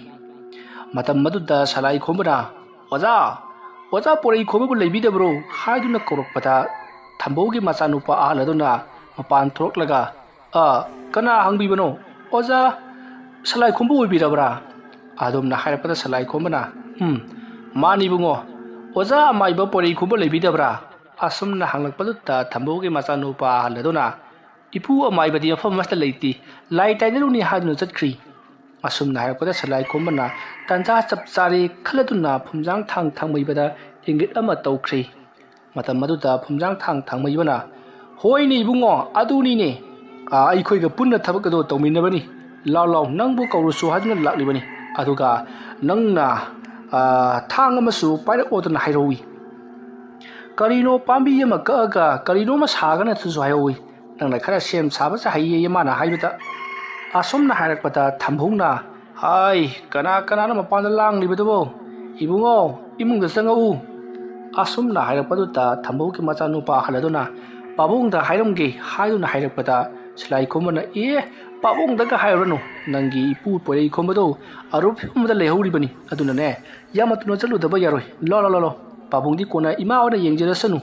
ꯃꯇꯝ ꯑꯗꯨꯗ ꯁꯂꯥꯏ ꯈꯣꯝꯕꯅ, "ꯑꯣꯖꯥ, ꯑꯣꯖꯥ ꯄꯣꯏꯔꯩ ꯈꯣꯝꯕꯕꯨ ꯂꯩꯕꯤꯗꯕ꯭ꯔꯣ?" ꯍꯥꯏꯗꯨꯅ ꯀꯧꯔꯛꯄꯗ, ꯊꯝꯕꯧꯒꯤ ꯃꯆꯥꯅꯨꯄꯥ ꯑꯍꯜ ꯑꯗꯨꯅ ꯃꯄꯥꯟ ꯊꯣꯛꯂꯛꯂꯒ, "ꯑ, ꯀꯅꯥ ꯍꯪꯕꯤꯕꯅꯣ? ꯑꯣꯖꯥ ꯁꯂꯥꯏ ꯈꯣꯝꯕ ꯑꯣꯏꯕꯤꯔꯕ꯭ꯔꯥ?" ꯑꯗꯨꯝꯅ ꯍꯥꯏꯔꯛꯄꯗ ꯁꯂꯥꯏ ꯈꯣꯝꯕꯅ, "ꯎꯝ, ꯃꯥꯅꯤ ꯏꯕꯨꯡꯉꯣ꯫ ꯑꯣꯖꯥ ꯑꯃꯥꯏꯕ ꯄꯣꯏꯔꯩ ꯈꯣꯝꯕ ꯂꯩꯕꯤꯗꯕ꯭ꯔꯥ?" ꯑꯁꯨꯝꯅ ꯍꯪꯂꯛꯄꯗꯨꯗ ꯊꯝꯕꯧꯒꯤ ꯃꯆꯥꯅꯨꯄꯥ ꯑꯍꯜ ꯑꯗꯨꯅ, "ꯏꯄꯨ ꯑꯃꯥꯏꯕꯗꯤ ꯃꯐꯝ ꯑꯃꯁꯤꯗ ꯂꯩꯇꯦ, ꯂꯥꯏ ꯇꯥꯏꯅꯔꯨꯅꯤ" ꯍꯥꯏꯗꯨꯅ ꯆꯠꯈ꯭ꯔꯤ꯫ ꯑꯁꯨꯝꯅ ꯍꯥꯏꯔꯛꯄꯗ ꯁꯂꯥꯏ ꯈꯣꯝꯕꯅ ꯇꯥꯟꯖꯥ ꯆꯞ ꯆꯥꯔꯦ ꯈꯜꯂꯗꯨꯅ ꯐꯨꯝꯖꯥꯡ ꯊꯥꯡ ꯊꯥꯡꯃꯩꯕꯗ ꯏꯪꯒꯤꯠ ꯑꯃ ꯇꯧꯈ꯭ꯔꯤ꯫ ꯃꯇꯝ ꯑꯗꯨꯗ ꯐꯨꯝꯖꯥꯡ ꯊꯥꯡ ꯊꯥꯡꯃꯩꯕꯅ, "ꯍꯣꯏꯅꯦ ꯏꯕꯨꯡꯉꯣ, ꯑꯗꯨꯅꯤꯅꯦ꯫ ꯑ, ꯑꯩꯈꯣꯏꯒ ꯄꯨꯟꯅ ꯊꯕꯛ ꯑꯗꯨ ꯇꯧꯃꯤꯟꯅꯕꯅꯤ꯫ ꯂꯥꯎ ꯂꯥꯎ, ꯅꯪꯕꯨ ꯀꯧꯔꯨꯁꯨ ꯍꯥꯏꯗꯨꯅ ꯂꯥꯛꯂꯤꯕꯅꯤ꯫ ꯑꯗꯨꯒ ꯅꯪꯅ, ꯑ, ꯊꯥꯡ ꯑꯃꯁꯨ ꯄꯥꯏꯔꯛꯑꯣꯗꯅ ꯍꯥꯏꯔꯛꯏ꯫ ꯀꯔꯤꯅꯣ ꯄꯥꯝꯕꯤ ꯑꯃ ꯀꯛꯑꯒ ꯀꯔꯤꯅꯣ ꯑꯃ ꯁꯥꯒꯅ ꯑꯗꯨꯁꯨ ꯍꯥꯏꯍꯧꯏ꯫ ꯅꯪꯅ ꯈꯔ ꯁꯦꯝ ꯁꯥꯕꯁꯦ ꯍꯩꯌꯦꯌꯦ" ꯃꯥꯅ ꯍꯥꯏꯕꯗ꯫ ꯑꯁꯨꯝꯅ ꯍꯥꯏꯔꯛꯄꯗ ꯊꯝꯕꯧꯅ, "ꯍꯥꯏ, ꯀꯅꯥ ꯀꯅꯥꯅꯣ ꯃꯄꯥꯟꯗ ꯂꯥꯡꯂꯤꯕꯗꯨꯕꯣ? ꯏꯕꯨꯡꯉꯣ, ꯏꯃꯨꯡꯗ ꯆꯪꯉꯛꯎ"꯫ ꯑꯁꯨꯝꯅ ꯍꯥꯏꯔꯛꯄꯗꯨꯗ ꯊꯝꯕꯧꯒꯤ ꯃꯆꯥꯅꯨꯄꯥ ꯑꯍꯜ ꯑꯗꯨꯅ "ꯄꯥꯕꯨꯡꯗ ꯍꯥꯏꯔꯝꯒꯦ" ꯍꯥꯏꯗꯨꯅ ꯍꯥꯏꯔꯛꯄꯗ ꯁꯂꯥꯏ ꯈꯣꯝꯕꯅ, "ꯑꯦ, ꯄꯥꯕꯨꯡꯗꯒ ꯍꯥꯏꯔꯨꯔꯅꯨ꯫ ꯅꯪꯒꯤ ꯏꯄꯨ ꯄꯣꯏꯔꯩ ꯈꯣꯝꯕꯗꯣ ꯑꯔꯨꯕ ꯐꯤꯕꯝ ꯑꯃꯗ ꯂꯩꯍꯧꯔꯤꯕꯅꯤ꯫ ꯑꯗꯨꯅꯅꯦ, ꯌꯥꯝꯅ ꯊꯨꯅ ꯆꯠꯂꯨꯗꯕ ꯌꯥꯔꯣꯏ꯫ ꯂꯣ, ꯂꯣ, ꯂꯣ, ꯂꯣ꯫ ꯄꯥꯕꯨꯡꯗꯤ ꯀꯣꯟꯅ ꯏꯃꯥ ꯍꯣꯏꯅ ꯌꯦꯡꯖꯔꯁꯅꯨ"꯫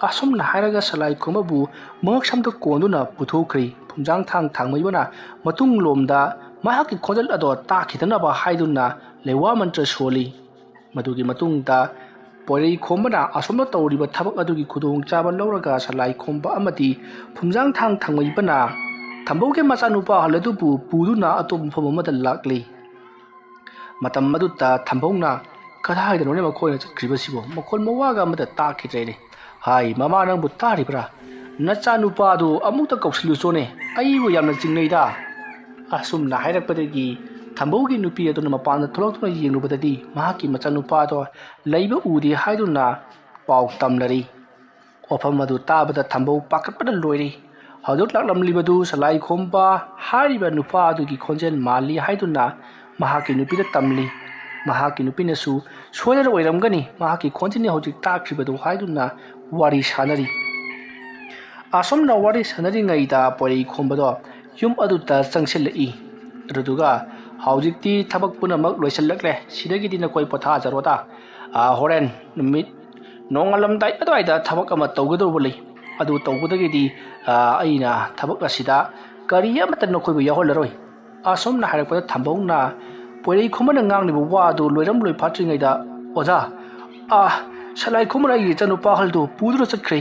ꯑꯁꯨꯝꯅ ꯍꯥꯏꯔꯒ ꯁꯂꯥꯏ ꯈꯣꯝꯕꯕꯨ ꯃꯉꯛꯁꯝꯗ ꯀꯣꯟꯗꯨꯅ ꯄꯨꯊꯣꯛꯈ꯭ꯔꯦ꯫ ꯐꯨꯝꯖꯥꯡ ꯊꯥꯡ ꯊꯥꯡꯃꯩꯕꯅ ꯃꯇꯨꯡꯂꯣꯝꯗ ꯃꯍꯥꯛꯀꯤ ꯈꯣꯟꯖꯦꯜ ꯑꯗꯣ ꯇꯥꯈꯤꯗꯅꯕ ꯍꯥꯏꯗꯨꯅ ꯂꯩꯋꯥ ꯃꯟꯇ꯭ꯔ ꯁꯣꯜꯂꯤ꯫ ꯃꯗꯨꯒꯤ ꯃꯇꯨꯡꯗ ꯄꯣꯏꯔꯩꯈꯣꯝꯕꯅ ꯑꯁꯣꯝꯗ ꯇꯧꯔꯤꯕ ꯊꯕꯛ ꯑꯗꯨꯒꯤ ꯈꯨꯗꯣꯡꯆꯥꯕ ꯂꯧꯔꯒ ꯁꯂꯥꯏꯈꯣꯝꯕ ꯑꯃꯗꯤ ꯐꯨꯝꯖꯥꯡꯊꯥꯡ ꯊꯥꯡꯃꯩꯕꯅ ꯊꯝꯕꯧꯒꯤ ꯃꯆꯥꯅꯨꯄꯥ ꯑꯍꯜ ꯑꯗꯨꯕꯨ ꯄꯨꯗꯨꯅ ꯑꯇꯣꯞꯄ ꯃꯐꯝ ꯑꯃꯗ ꯂꯥꯛꯂꯤ꯫ ꯃꯇꯝ ꯑꯗꯨꯗ ꯊꯝꯕꯧꯅ, "ꯀꯗꯥꯏꯗꯅꯣꯅꯦ ꯃꯈꯣꯏꯅ ꯆꯠꯈ꯭ꯔꯤꯕꯁꯤꯕꯣ? ꯃꯈꯣꯜ ꯃꯋꯥꯒ ꯑꯃꯠꯇ ꯇꯥꯈꯤꯗ꯭ꯔꯦꯅꯦ꯫ ꯍꯥꯏ, ꯃꯃꯥ, ꯅꯪꯕꯨ ꯇꯥꯔꯤꯕ꯭ꯔꯥ? ꯅꯆꯥꯅꯨꯄꯥꯗꯨ ꯑꯃꯨꯛꯇ ꯀꯧꯁꯤꯜꯂꯨꯆꯣꯅꯦ, ꯑꯩꯕꯨ ꯌꯥꯝꯅ ꯆꯤꯡꯅꯩꯗ"꯫ ꯑꯁꯨꯝꯅ ꯍꯥꯏꯔꯛꯄꯗꯒꯤ ꯊꯝꯕꯧꯒꯤ ꯅꯨꯄꯤ ꯑꯗꯨꯅ ꯃꯄꯥꯟꯗ ꯊꯣꯛꯂꯛꯇꯨꯅ ꯌꯦꯡꯂꯨꯕꯗꯗꯤ ꯃꯍꯥꯛꯀꯤ ꯃꯆꯥꯅꯨꯄꯥꯗꯣ ꯂꯩꯕ ꯎꯗꯦ ꯍꯥꯏꯗꯨꯅ ꯄꯥꯎ ꯇꯝꯅꯔꯤ꯫ ꯋꯥꯐꯝ ꯑꯗꯨ ꯇꯥꯕꯗ ꯊꯝꯕꯧ ꯄꯥꯈꯠꯄꯅ ꯂꯣꯏꯔꯤ꯫ ꯍꯧꯖꯤꯛ ꯂꯥꯛꯂꯝꯂꯤꯕꯗꯨ ꯁꯂꯥꯏꯈꯣꯝꯕ ꯍꯥꯏꯔꯤꯕ ꯅꯨꯄꯥ ꯑꯗꯨꯒꯤ ꯈꯣꯟꯖꯦꯜ ꯃꯥꯜꯂꯤ ꯍꯥꯏꯗꯨꯅ ꯃꯍꯥꯛꯀꯤ ꯅꯨꯄꯤꯗ ꯇꯝꯂꯤ꯫ ꯃꯍꯥꯛꯀꯤ ꯅꯨꯄꯤꯅꯁꯨ, "ꯁꯣꯏꯗꯅ ꯑꯣꯏꯔꯝꯒꯅꯤ, ꯃꯍꯥꯛꯀꯤ ꯈꯣꯟꯖꯦꯜꯅꯤ ꯍꯧꯖꯤꯛ ꯇꯥꯈ꯭ꯔꯤꯕꯗꯨ" ꯍꯥꯏꯗꯨꯅ ꯋꯥꯔꯤ ꯁꯥꯅꯔꯤ꯫ ꯑꯁꯨꯝꯅ ꯋꯥꯔꯤ ꯁꯥꯅꯔꯤꯉꯩꯗ ꯄꯣꯏꯔꯩꯈꯣꯝꯕꯗꯣ ꯌꯨꯝ ꯑꯗꯨꯗ ꯆꯪꯁꯤꯜꯂꯛꯏ꯫ ꯑꯗꯨꯗꯨꯒ, "ꯍꯧꯖꯤꯛꯇꯤ ꯊꯕꯛ ꯄꯨꯝꯅꯃꯛ ꯂꯣꯏꯁꯤꯜꯂꯛꯂꯦ, ꯁꯤꯗꯒꯤꯗꯤ ꯅꯈꯣꯏ ꯄꯣꯊꯥꯖꯔꯣꯗ꯫ ꯑꯥ, ꯍꯣꯔꯦꯟ ꯅꯨꯃꯤꯠ ꯅꯣꯡꯉꯥꯜꯂꯝꯗꯥꯏ ꯑꯗꯨꯋꯥꯏꯗ ꯊꯕꯛ ꯑꯃ ꯇꯧꯒꯗꯧꯕ ꯂꯩ꯫ ꯑꯗꯨ ꯇꯧꯕꯗꯒꯤꯗꯤ, ꯑꯥ, ꯑꯩꯅ ꯊꯕꯛ ꯑꯁꯤꯗ ꯀꯔꯤ ꯑꯃꯠꯇ ꯅꯈꯣꯏꯕꯨ ꯌꯥꯎꯍꯜꯂꯔꯣꯏ"꯫ ꯑꯁꯨꯝꯅ ꯍꯥꯏꯔꯛꯄꯗ ꯊꯝꯕꯧꯅ ꯄꯣꯏꯔꯩꯈꯣꯝꯕꯅ ꯉꯥꯡꯂꯤꯕ ꯋꯥ ꯑꯗꯨ ꯂꯣꯏꯔꯝ ꯂꯣꯏ ꯐꯥꯠꯇ꯭ꯔꯤꯉꯩꯗ, "ꯑꯣꯖꯥ, ꯑꯥ, ꯁꯂꯥꯏꯈꯣꯝꯕꯅ ꯑꯩꯒꯤ ꯏꯆꯥꯅꯨꯄꯥ ꯑꯍꯜꯗꯨ ꯄꯨꯗꯨꯅ ꯆꯠꯈ꯭ꯔꯦ"꯫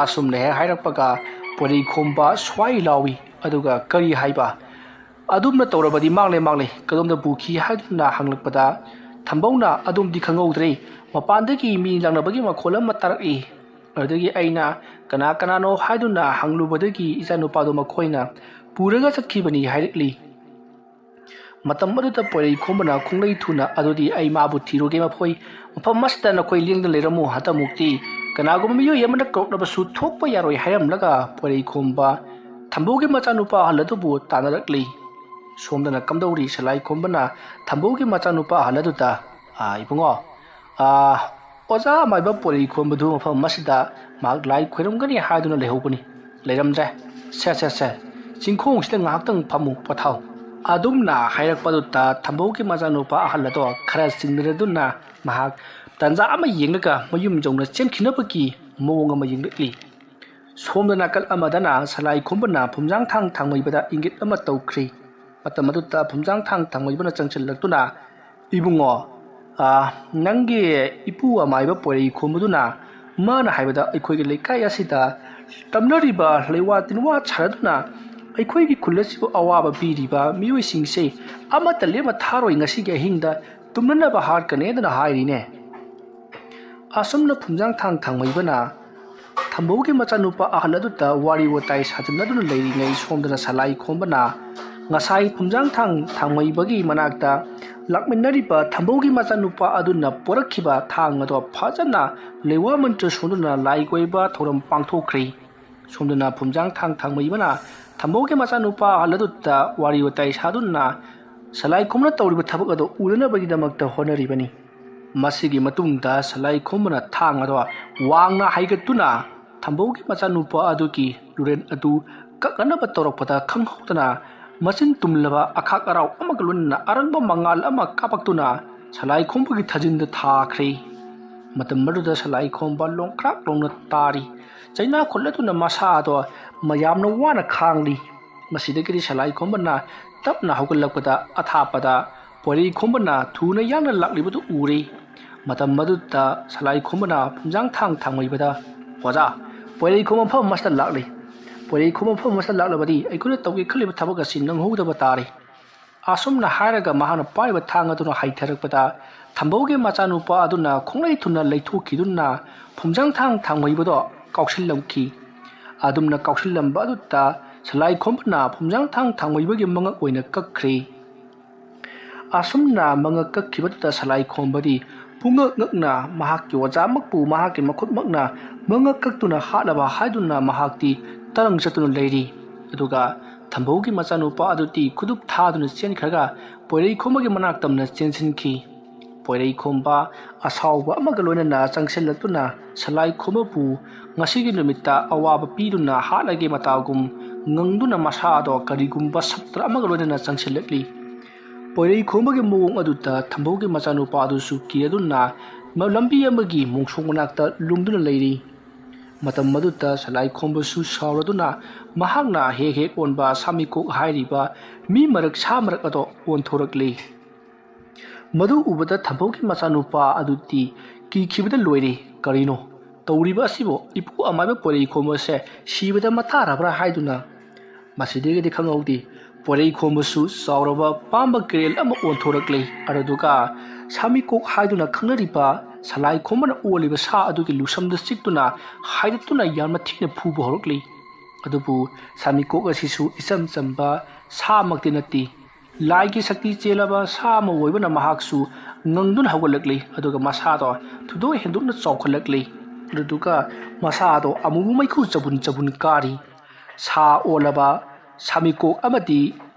ꯑꯁꯨꯝꯅ ꯍꯦꯛ ꯍꯥꯏꯔꯛꯄꯒ ꯄꯣꯏꯔꯩꯈꯣꯝꯕ ꯁ꯭ꯋꯥꯏ ꯂꯥꯎꯏ꯫ ꯑꯗꯨꯒ, "ꯀꯔꯤ ꯍꯥꯏꯕ? ꯑꯗꯨꯝꯅ ꯇꯧꯔꯕꯗꯤ ꯃꯥꯡꯂꯦ, ꯃꯥꯡꯂꯦ꯫ ꯀꯗꯣꯝꯗ ꯄꯨꯈꯤ?" ꯍꯥꯏꯗꯨꯅ ꯍꯪꯂꯛꯄꯗ ꯊꯝꯕꯧꯅ, "ꯑꯗꯨꯝꯗꯤ ꯈꯪꯍꯧꯗ꯭ꯔꯦ꯫ ꯃꯄꯥꯟꯗꯒꯤ ꯃꯤ ꯂꯥꯡꯅꯕꯒꯤ ꯃꯈꯣꯜ ꯑꯃ ꯇꯥꯔꯛꯏ꯫ ꯑꯗꯨꯗꯒꯤ ꯑꯩꯅ ꯀꯅꯥ ꯀꯅꯥꯅꯣ ꯍꯥꯏꯗꯨꯅ ꯍꯪꯂꯨꯕꯗꯒꯤ ꯏꯆꯥꯅꯨꯄꯥꯗꯨ ꯃꯈꯣꯏꯅ ꯄꯨꯔꯒ ꯆꯠꯈꯤꯕꯅꯤ" ꯍꯥꯏꯔꯛꯂꯤ꯫ ꯃꯇꯝ ꯑꯗꯨꯗ ꯄꯣꯏꯔꯩꯈꯣꯝꯕꯅ ꯈꯣꯡꯂꯩ ꯊꯨꯅ, "ꯑꯗꯨꯗꯤ ꯑꯩ ꯃꯥꯕꯨ ꯊꯤꯔꯨꯒꯦ ꯃꯈꯣꯏ꯫ ꯃꯐꯝ ꯑꯁꯤꯗ ꯅꯈꯣꯏ ꯂꯦꯡꯗꯅ ꯂꯩꯔꯝꯃꯨ꯫ ꯍꯟꯗꯛꯃꯨꯛꯇꯤ ꯀꯅꯥꯒꯨꯝꯕ ꯃꯤꯑꯣꯏ ꯑꯃꯅ ꯀꯧꯔꯛꯂꯕꯁꯨ ꯊꯣꯛꯄ ꯌꯥꯔꯣꯏ" ꯍꯥꯏꯔꯝꯂꯒ ꯄꯣꯏꯔꯩꯈꯣꯝꯕ ꯊꯝꯕꯧꯒꯤ ꯃꯆꯥꯅꯨꯄꯥ ꯑꯍꯜ ꯑꯗꯨꯕꯨ ꯇꯥꯟꯅꯔꯛꯂꯤ꯫ ꯁꯣꯝꯗꯅ ꯀꯝꯗꯧꯔꯤ? ꯁꯂꯥꯏꯈꯣꯝꯕꯅ ꯊꯝꯕꯧꯒꯤ ꯃꯆꯥꯅꯨꯄꯥ ꯑꯍꯜ ꯑꯗꯨꯗ, "ꯑꯥ, ꯏꯕꯨꯡꯉꯣ, ꯑꯥ, ꯑꯣꯖꯥ ꯑꯃꯥꯏꯕ ꯄꯣꯏꯔꯩꯈꯣꯝꯕꯗꯨ ꯃꯐꯝ ꯑꯁꯤꯗ ꯃꯍꯥꯛ ꯂꯥꯏ ꯈꯣꯏꯔꯝꯒꯅꯤ ꯍꯥꯏꯗꯨꯅ ꯂꯩꯍꯧꯕꯅꯤ꯫ ꯂꯩꯔꯝꯗ꯭ꯔꯦ꯫ ꯁꯦ, ꯁꯦ, ꯁꯦ, ꯆꯤꯡꯈꯣꯡꯁꯤꯗ ꯉꯥꯏꯍꯥꯛꯇꯪ ꯐꯝꯃꯨ, ꯄꯣꯊꯥꯎ"꯫ ꯑꯗꯨꯝꯅ ꯍꯥꯏꯔꯛꯄꯗꯨꯗ ꯊꯝꯕꯧꯒꯤ ꯃꯆꯥꯅꯨꯄꯥ ꯑꯍꯜ ꯑꯗꯣ ꯈꯔ ꯆꯤꯡꯅꯔꯗꯨꯅ ꯃꯍꯥꯛ ꯇꯟꯖꯥ ꯑꯃ ꯌꯦꯡꯂꯒ ꯃꯌꯨꯝ ꯌꯧꯅ ꯆꯦꯟꯈꯤꯅꯕꯒꯤ ꯃꯑꯣꯡ ꯑꯃ ꯌꯦꯡꯂꯛꯂꯤ꯫ ꯁꯣꯝꯗ ꯅꯥꯀꯜ ꯑꯃꯗꯅ ꯁꯂꯥꯏꯈꯣꯝꯕꯅ ꯐꯨꯝꯖꯥꯡꯊꯥꯡ ꯊꯥꯡꯃꯩꯕꯗ ꯏꯪꯒꯤꯠ ꯑꯃ ꯇꯧꯈ꯭ꯔꯤ꯫ ꯃꯇꯝ ꯑꯗꯨꯗ ꯐꯨꯝꯖꯥꯡꯊꯥꯡ ꯊꯥꯡꯃꯩꯕꯅ ꯆꯪꯁꯤꯜꯂꯛꯇꯨꯅ, "ꯏꯕꯨꯡꯉꯣ, ꯑꯥ, ꯅꯪꯒꯤ ꯏꯄꯨ ꯑꯃꯥꯏꯕ ꯄꯣꯏꯔꯩ ꯈꯣꯝꯕꯗꯨꯅ ꯃꯥꯅ ꯍꯥꯏꯕꯗ ꯑꯩꯈꯣꯏꯒꯤ ꯂꯩꯀꯥꯏ ꯑꯁꯤꯗ ꯇꯝꯅꯔꯤꯕ ꯂꯩꯋꯥ ꯇꯤꯟꯋꯥ ꯁꯥꯟꯅꯗꯨꯅ ꯑꯩꯈꯣꯏꯒꯤ ꯈꯨꯜ ꯑꯁꯤꯕꯨ ꯑꯋꯥꯕ ꯄꯤꯔꯤꯕ ꯃꯤꯑꯣꯏꯁꯤꯡꯁꯦ ꯑꯃꯠꯇ ꯂꯦꯝꯅ ꯊꯥꯔꯣꯏ, ꯉꯁꯤꯒꯤ ꯑꯍꯤꯡꯗ ꯇꯨꯝꯅꯅꯕ ꯍꯥꯠꯀꯅꯦꯗꯅ ꯍꯥꯏꯔꯤꯅꯦ꯫ ꯑꯁꯨꯝꯅ ꯐꯨꯝꯖꯥꯡ ꯊꯥꯡ ꯊꯥꯡꯃꯩꯕꯅ ꯊꯝꯕꯧꯒꯤ ꯃꯆꯥꯅꯨꯄꯥ ꯑꯍꯜ ꯑꯗꯨꯗ ꯋꯥꯔꯤ ꯋꯥꯇꯥꯏ ꯁꯥꯖꯤꯟꯅꯗꯨꯅ ꯂꯩꯔꯤꯉꯩ, ꯁꯣꯝꯗꯅ ꯁꯂꯥꯏ ꯈꯣꯝꯕꯅ ꯉꯁꯥꯏ ꯐꯨꯝꯖꯥꯡ ꯊꯥꯡ ꯊꯥꯡꯃꯩꯕꯒꯤ ꯃꯅꯥꯛꯇ ꯂꯥꯛꯃꯤꯟꯅꯔꯤꯕ ꯊꯝꯕꯧꯒꯤ ꯃꯆꯥꯅꯨꯄꯥ ꯑꯗꯨꯅ ꯄꯣꯔꯛꯈꯤꯕ ꯊꯥꯡ ꯑꯗꯣ ꯐꯖꯅ ꯂꯩꯋꯥ ꯃꯟꯇ꯭ꯔ ꯁꯣꯟꯗꯨꯅ ꯂꯥꯏ ꯀꯣꯏꯕ ꯊꯧꯔꯝ ꯄꯥꯡꯊꯣꯛꯈ꯭ꯔꯦ꯫ ꯁꯣꯝꯗꯅ ꯐꯨꯝꯖꯥꯡ ꯊꯥꯡ ꯊꯥꯡꯃꯩꯕꯅ ꯊꯝꯕꯧꯒꯤ ꯃꯆꯥꯅꯨꯄꯥ ꯑꯍꯜ ꯑꯗꯨꯗ ꯋꯥꯔꯤ ꯋꯥꯇꯥꯏ ꯁꯥꯗꯨꯅ ꯁꯂꯥꯏ ꯈꯣꯝꯕꯅ ꯇꯧꯔꯤꯕ ꯊꯕꯛ ꯑꯗꯨ ꯎꯗꯅꯕꯒꯤꯗꯃꯛꯇ ꯍꯣꯠꯅꯔꯤꯕꯅꯤ꯫ ꯃꯁꯤꯒꯤ ꯃꯇꯨꯡꯗ ꯁꯂꯥꯏ ꯈꯣꯝꯕꯅ ꯊꯥꯡ ꯑꯗꯣ ꯋꯥꯡꯅ ꯍꯥꯏꯒꯠꯇꯨꯅ ꯊꯝꯕꯧꯒꯤ ꯃꯆꯥꯅꯨꯄꯥ ꯑꯗꯨꯒꯤ ꯂꯨꯔꯦꯟ ꯑꯗꯨ ꯀꯛꯅꯅꯕ ꯇꯧꯔꯛꯄꯗ, ꯈꯪꯍꯧꯗꯅ ꯃꯆꯤꯟ ꯇꯨꯝꯂꯕ ꯑꯈꯥꯛ ꯑꯔꯥꯎ ꯑꯃꯒ ꯂꯣꯏꯅꯅ ꯑꯔꯪꯕ ꯃꯉꯥꯜ ꯑꯃ ꯀꯥꯞꯄꯛꯇꯨꯅ ꯁꯂꯥꯏ ꯈꯣꯝꯕꯒꯤ ꯊꯥꯖꯤꯟꯗ ꯊꯥꯈ꯭ꯔꯦ꯫ ꯃꯇꯝ ꯑꯗꯨꯗ ꯁꯂꯥꯏ ꯈꯣꯝꯕ ꯂꯣꯡꯈ꯭ꯔꯥꯛ ꯂꯣꯡꯅ ꯇꯥꯔꯤ꯫ ꯆꯩꯅꯥ ꯈꯨꯠꯂꯗꯨꯅ ꯃꯁꯥ ꯑꯗꯣ ꯃꯌꯥꯝꯅ ꯋꯥꯅ ꯈꯥꯡꯂꯤ꯫ ꯃꯁꯤꯗꯒꯤꯗꯤ ꯁꯂꯥꯏ ꯈꯣꯝꯕꯅ ꯇꯞꯅ ꯍꯧꯒꯠꯂꯛꯄꯗ, ꯑꯊꯥꯞꯄꯗ ꯄꯣꯏꯔꯩ ꯈꯣꯝꯕꯅ ꯊꯨꯅ ꯌꯥꯡꯅ ꯂꯥꯛꯂꯤꯕꯗꯨ ꯎꯔꯦ꯫ ꯃꯇꯝ ꯑꯗꯨꯗ ꯁꯂꯥꯏ ꯈꯣꯝꯕꯅ ꯐꯨꯝꯖꯥꯡ ꯊꯥꯡ ꯊꯥꯡꯃꯩꯕꯗ, "ꯑꯣꯖꯥ, ꯄꯣꯏꯔꯩ ꯈꯣꯝꯕ ꯃꯐꯝ ꯑꯃꯁꯤꯗ ꯂꯥꯛꯂꯤ꯫ ꯄꯣꯏꯔꯩ ꯈꯣꯝꯕ ꯃꯐꯝ ꯑꯃꯁꯤꯗ ꯂꯥꯛꯂꯕꯗꯤ ꯑꯩꯈꯣꯏꯅ ꯇꯧꯒꯦ ꯈꯜꯂꯤꯕ ꯊꯕꯛ ꯑꯁꯤ ꯅꯪꯍꯧꯗꯕ ꯇꯥꯔꯦ"꯫ ꯑꯁꯨꯝꯅ ꯍꯥꯏꯔꯒ ꯃꯍꯥꯛꯅ ꯄꯥꯏꯔꯤꯕ ꯊꯥꯡ ꯑꯗꯨꯅ ꯍꯥꯏꯊꯔꯛꯄꯗ, ꯊꯝꯕꯧꯒꯤ ꯃꯆꯥꯅꯨꯄꯥ ꯑꯗꯨꯅ ꯈꯣꯡꯂꯩ ꯊꯨꯅ ꯂꯩꯊꯣꯛꯈꯤꯗꯨꯅ ꯐꯨꯝꯖꯥꯡ ꯊꯥꯡ ꯊꯥꯡꯃꯩꯕꯗꯣ ꯀꯥꯎꯁꯤꯜꯂꯝꯈꯤ꯫ ꯑꯗꯨꯝꯅ ꯀꯥꯎꯁꯤꯜꯂꯝꯕ ꯑꯗꯨꯗ ꯁꯂꯥꯏ ꯈꯣꯝꯕꯅ ꯐꯨꯝꯖꯥꯡ ꯊꯥꯡ ꯊꯥꯡꯃꯩꯕꯒꯤ ꯃꯉꯛ ꯑꯣꯏꯅ ꯀꯛꯈ꯭ꯔꯦ꯫ ꯑꯁꯨꯝꯅ ꯃꯉꯛ ꯀꯛꯈꯤꯕꯗꯨꯗ ꯁꯂꯥꯏ ꯈꯣꯝꯕꯗꯤ ꯄꯨꯡꯉꯛ ꯉꯛꯅ ꯃꯍꯥꯛꯀꯤ ꯑꯣꯖꯥꯃꯛꯄꯨ ꯃꯍꯥꯛꯀꯤ ꯃꯈꯨꯠꯃꯛꯅ ꯃꯉꯛ ꯀꯛꯇꯨꯅ ꯍꯥꯠꯂꯕ ꯍꯥꯏꯗꯨꯅ ꯃꯍꯥꯛꯇꯤ ꯇꯔꯪ ꯆꯠꯇꯨꯅ ꯂꯩꯔꯤ꯫ ꯑꯗꯨꯒ ꯊꯝꯕꯧꯒꯤ ꯃꯆꯥꯅꯨꯄꯥ ꯑꯗꯨꯗꯤ ꯈꯨꯗꯨꯞ ꯊꯥꯗꯨꯅ ꯆꯦꯟꯈ꯭ꯔꯒ ꯄꯣꯏꯔꯩ ꯈꯣꯝꯕꯒꯤ ꯃꯅꯥꯛ ꯇꯝꯅ ꯆꯦꯟꯁꯤꯟꯈꯤ꯫ ꯄꯣꯏꯔꯩ ꯈꯣꯝꯕ ꯑꯁꯥꯎꯕ ꯑꯃꯒ ꯂꯣꯏꯅꯅ ꯆꯪꯁꯤꯜꯂꯛꯇꯨꯅ ꯁꯂꯥꯏ ꯈꯣꯝꯕꯕꯨ ꯉꯁꯤꯒꯤ ꯅꯨꯃꯤꯠꯇ ꯑꯋꯥꯕ ꯄꯤꯗꯨꯅ ꯍꯥꯠꯂꯒꯦ ꯃꯇꯥꯒꯨꯝ ꯉꯪꯗꯨꯅ ꯃꯁꯥꯗꯣ ꯀꯔꯤꯒꯨꯝꯕ ꯁꯛꯇ꯭ꯔ ꯑꯃꯒ ꯂꯣꯏꯅꯅ ꯆꯪꯁꯤꯜꯂꯛꯂꯤ꯫ ꯄꯣꯏꯔꯩ ꯈꯣꯝꯕꯒꯤ ꯃꯑꯣꯡ ꯑꯗꯨꯗ ꯊꯝꯕꯧꯒꯤ ꯃꯆꯥꯅꯨꯄꯥ ꯑꯗꯨꯁꯨ ꯀꯤꯔꯗꯨꯅ ꯃ-, ꯂꯝꯕꯤ ꯑꯃꯒꯤ ꯃꯣꯡꯁꯣꯡ ꯃꯅꯥꯛꯇ ꯂꯨꯝꯗꯨꯅ ꯂꯩꯔꯤ꯫ ꯃꯇꯝ ꯑꯗꯨꯗ ꯁꯂꯥꯏ ꯈꯣꯝꯕꯁꯨ ꯁꯥꯎꯔꯗꯨꯅ ꯃꯍꯥꯛꯅ ꯍꯦꯛ ꯍꯦꯛ ꯑꯣꯟꯕ ꯁꯥꯃꯤꯀꯣꯛ ꯍꯥꯏꯔꯤꯕ ꯃꯤ ꯃꯔꯛ ꯁꯥ ꯃꯔꯛ ꯑꯗꯣ ꯑꯣꯟꯊꯣꯔꯛꯂꯤ꯫ ꯃꯗꯨ ꯎꯕꯗ ꯊꯝꯐꯧꯒꯤ ꯃꯆꯥꯅꯨꯄꯥ ꯑꯗꯨꯗꯤ ꯀꯤꯈꯤꯕꯗ ꯂꯣꯏꯔꯦ꯫ "ꯀꯔꯤꯅꯣ ꯇꯧꯔꯤꯕ ꯑꯁꯤꯕꯨ? ꯏꯄꯨ ꯑꯃꯥꯏꯕ ꯄꯣꯏꯔꯩꯈꯣꯝꯕꯁꯦ ꯁꯤꯕꯗ ꯃꯊꯥꯔꯕ꯭ꯔꯥ?" ꯍꯥꯏꯗꯨꯅ ꯃꯁꯤꯗꯒꯤꯗꯤ ꯈꯪꯍꯧꯗꯦ, ꯄꯣꯏꯔꯩꯈꯣꯝꯕꯁꯨ ꯆꯥꯎꯔꯕ ꯄꯥꯝꯕ ꯀꯦꯔꯦꯜ ꯑꯃ ꯑꯣꯟꯊꯣꯔꯛꯂꯦ꯫ ꯑꯗꯨꯗꯨꯒ ꯁꯥꯃꯤꯀꯣꯛ ꯍꯥꯏꯗꯨꯅ ꯈꯪꯅꯔꯤꯕ ꯁꯂꯥꯏꯈꯣꯝꯕꯅ ꯑꯣꯜꯂꯤꯕ ꯁꯥ ꯑꯗꯨꯒꯤ ꯂꯨꯁꯝꯗ ꯆꯤꯛꯇꯨꯅ ꯍꯥꯏꯗꯠꯇꯨꯅ ꯌꯥꯝꯅ ꯊꯤꯅ ꯐꯨꯕ ꯍꯧꯔꯛꯂꯤ꯫ ꯑꯗꯨꯕꯨ ꯁꯥꯃꯤꯀꯣꯛ ꯑꯁꯤꯁꯨ ꯏꯆꯝ ꯆꯝꯕ ꯁꯥꯃꯛꯇꯤ ꯅꯠꯇꯦ꯫ ꯂꯥꯏꯒꯤ ꯁꯛꯇꯤ ꯆꯦꯜꯂꯕ ꯁꯥ ꯑꯃ ꯑꯣꯏꯕꯅ ꯃꯍꯥꯛꯁꯨ ꯉꯪꯗꯨꯅ ꯍꯧꯒꯠꯂꯛꯂꯤ, ꯑꯗꯨꯒ ꯃꯁꯥꯗꯣ ꯊꯣꯏꯗꯣꯛ ꯍꯦꯟꯗꯣꯛꯅ ꯆꯥꯎꯈꯠꯂꯛꯂꯤ꯫ ꯑꯗꯨꯗꯨꯒ ꯃꯁꯥꯗꯣ ꯑꯃꯨꯕ ꯃꯩꯈꯨ ꯆꯕꯨꯟ ꯆꯕꯨꯟ ꯀꯥꯔꯤ꯫ ꯁꯥ ꯑꯣꯜꯂꯕ ꯁꯥꯃꯤꯀꯣꯛ ꯑꯃꯗꯤ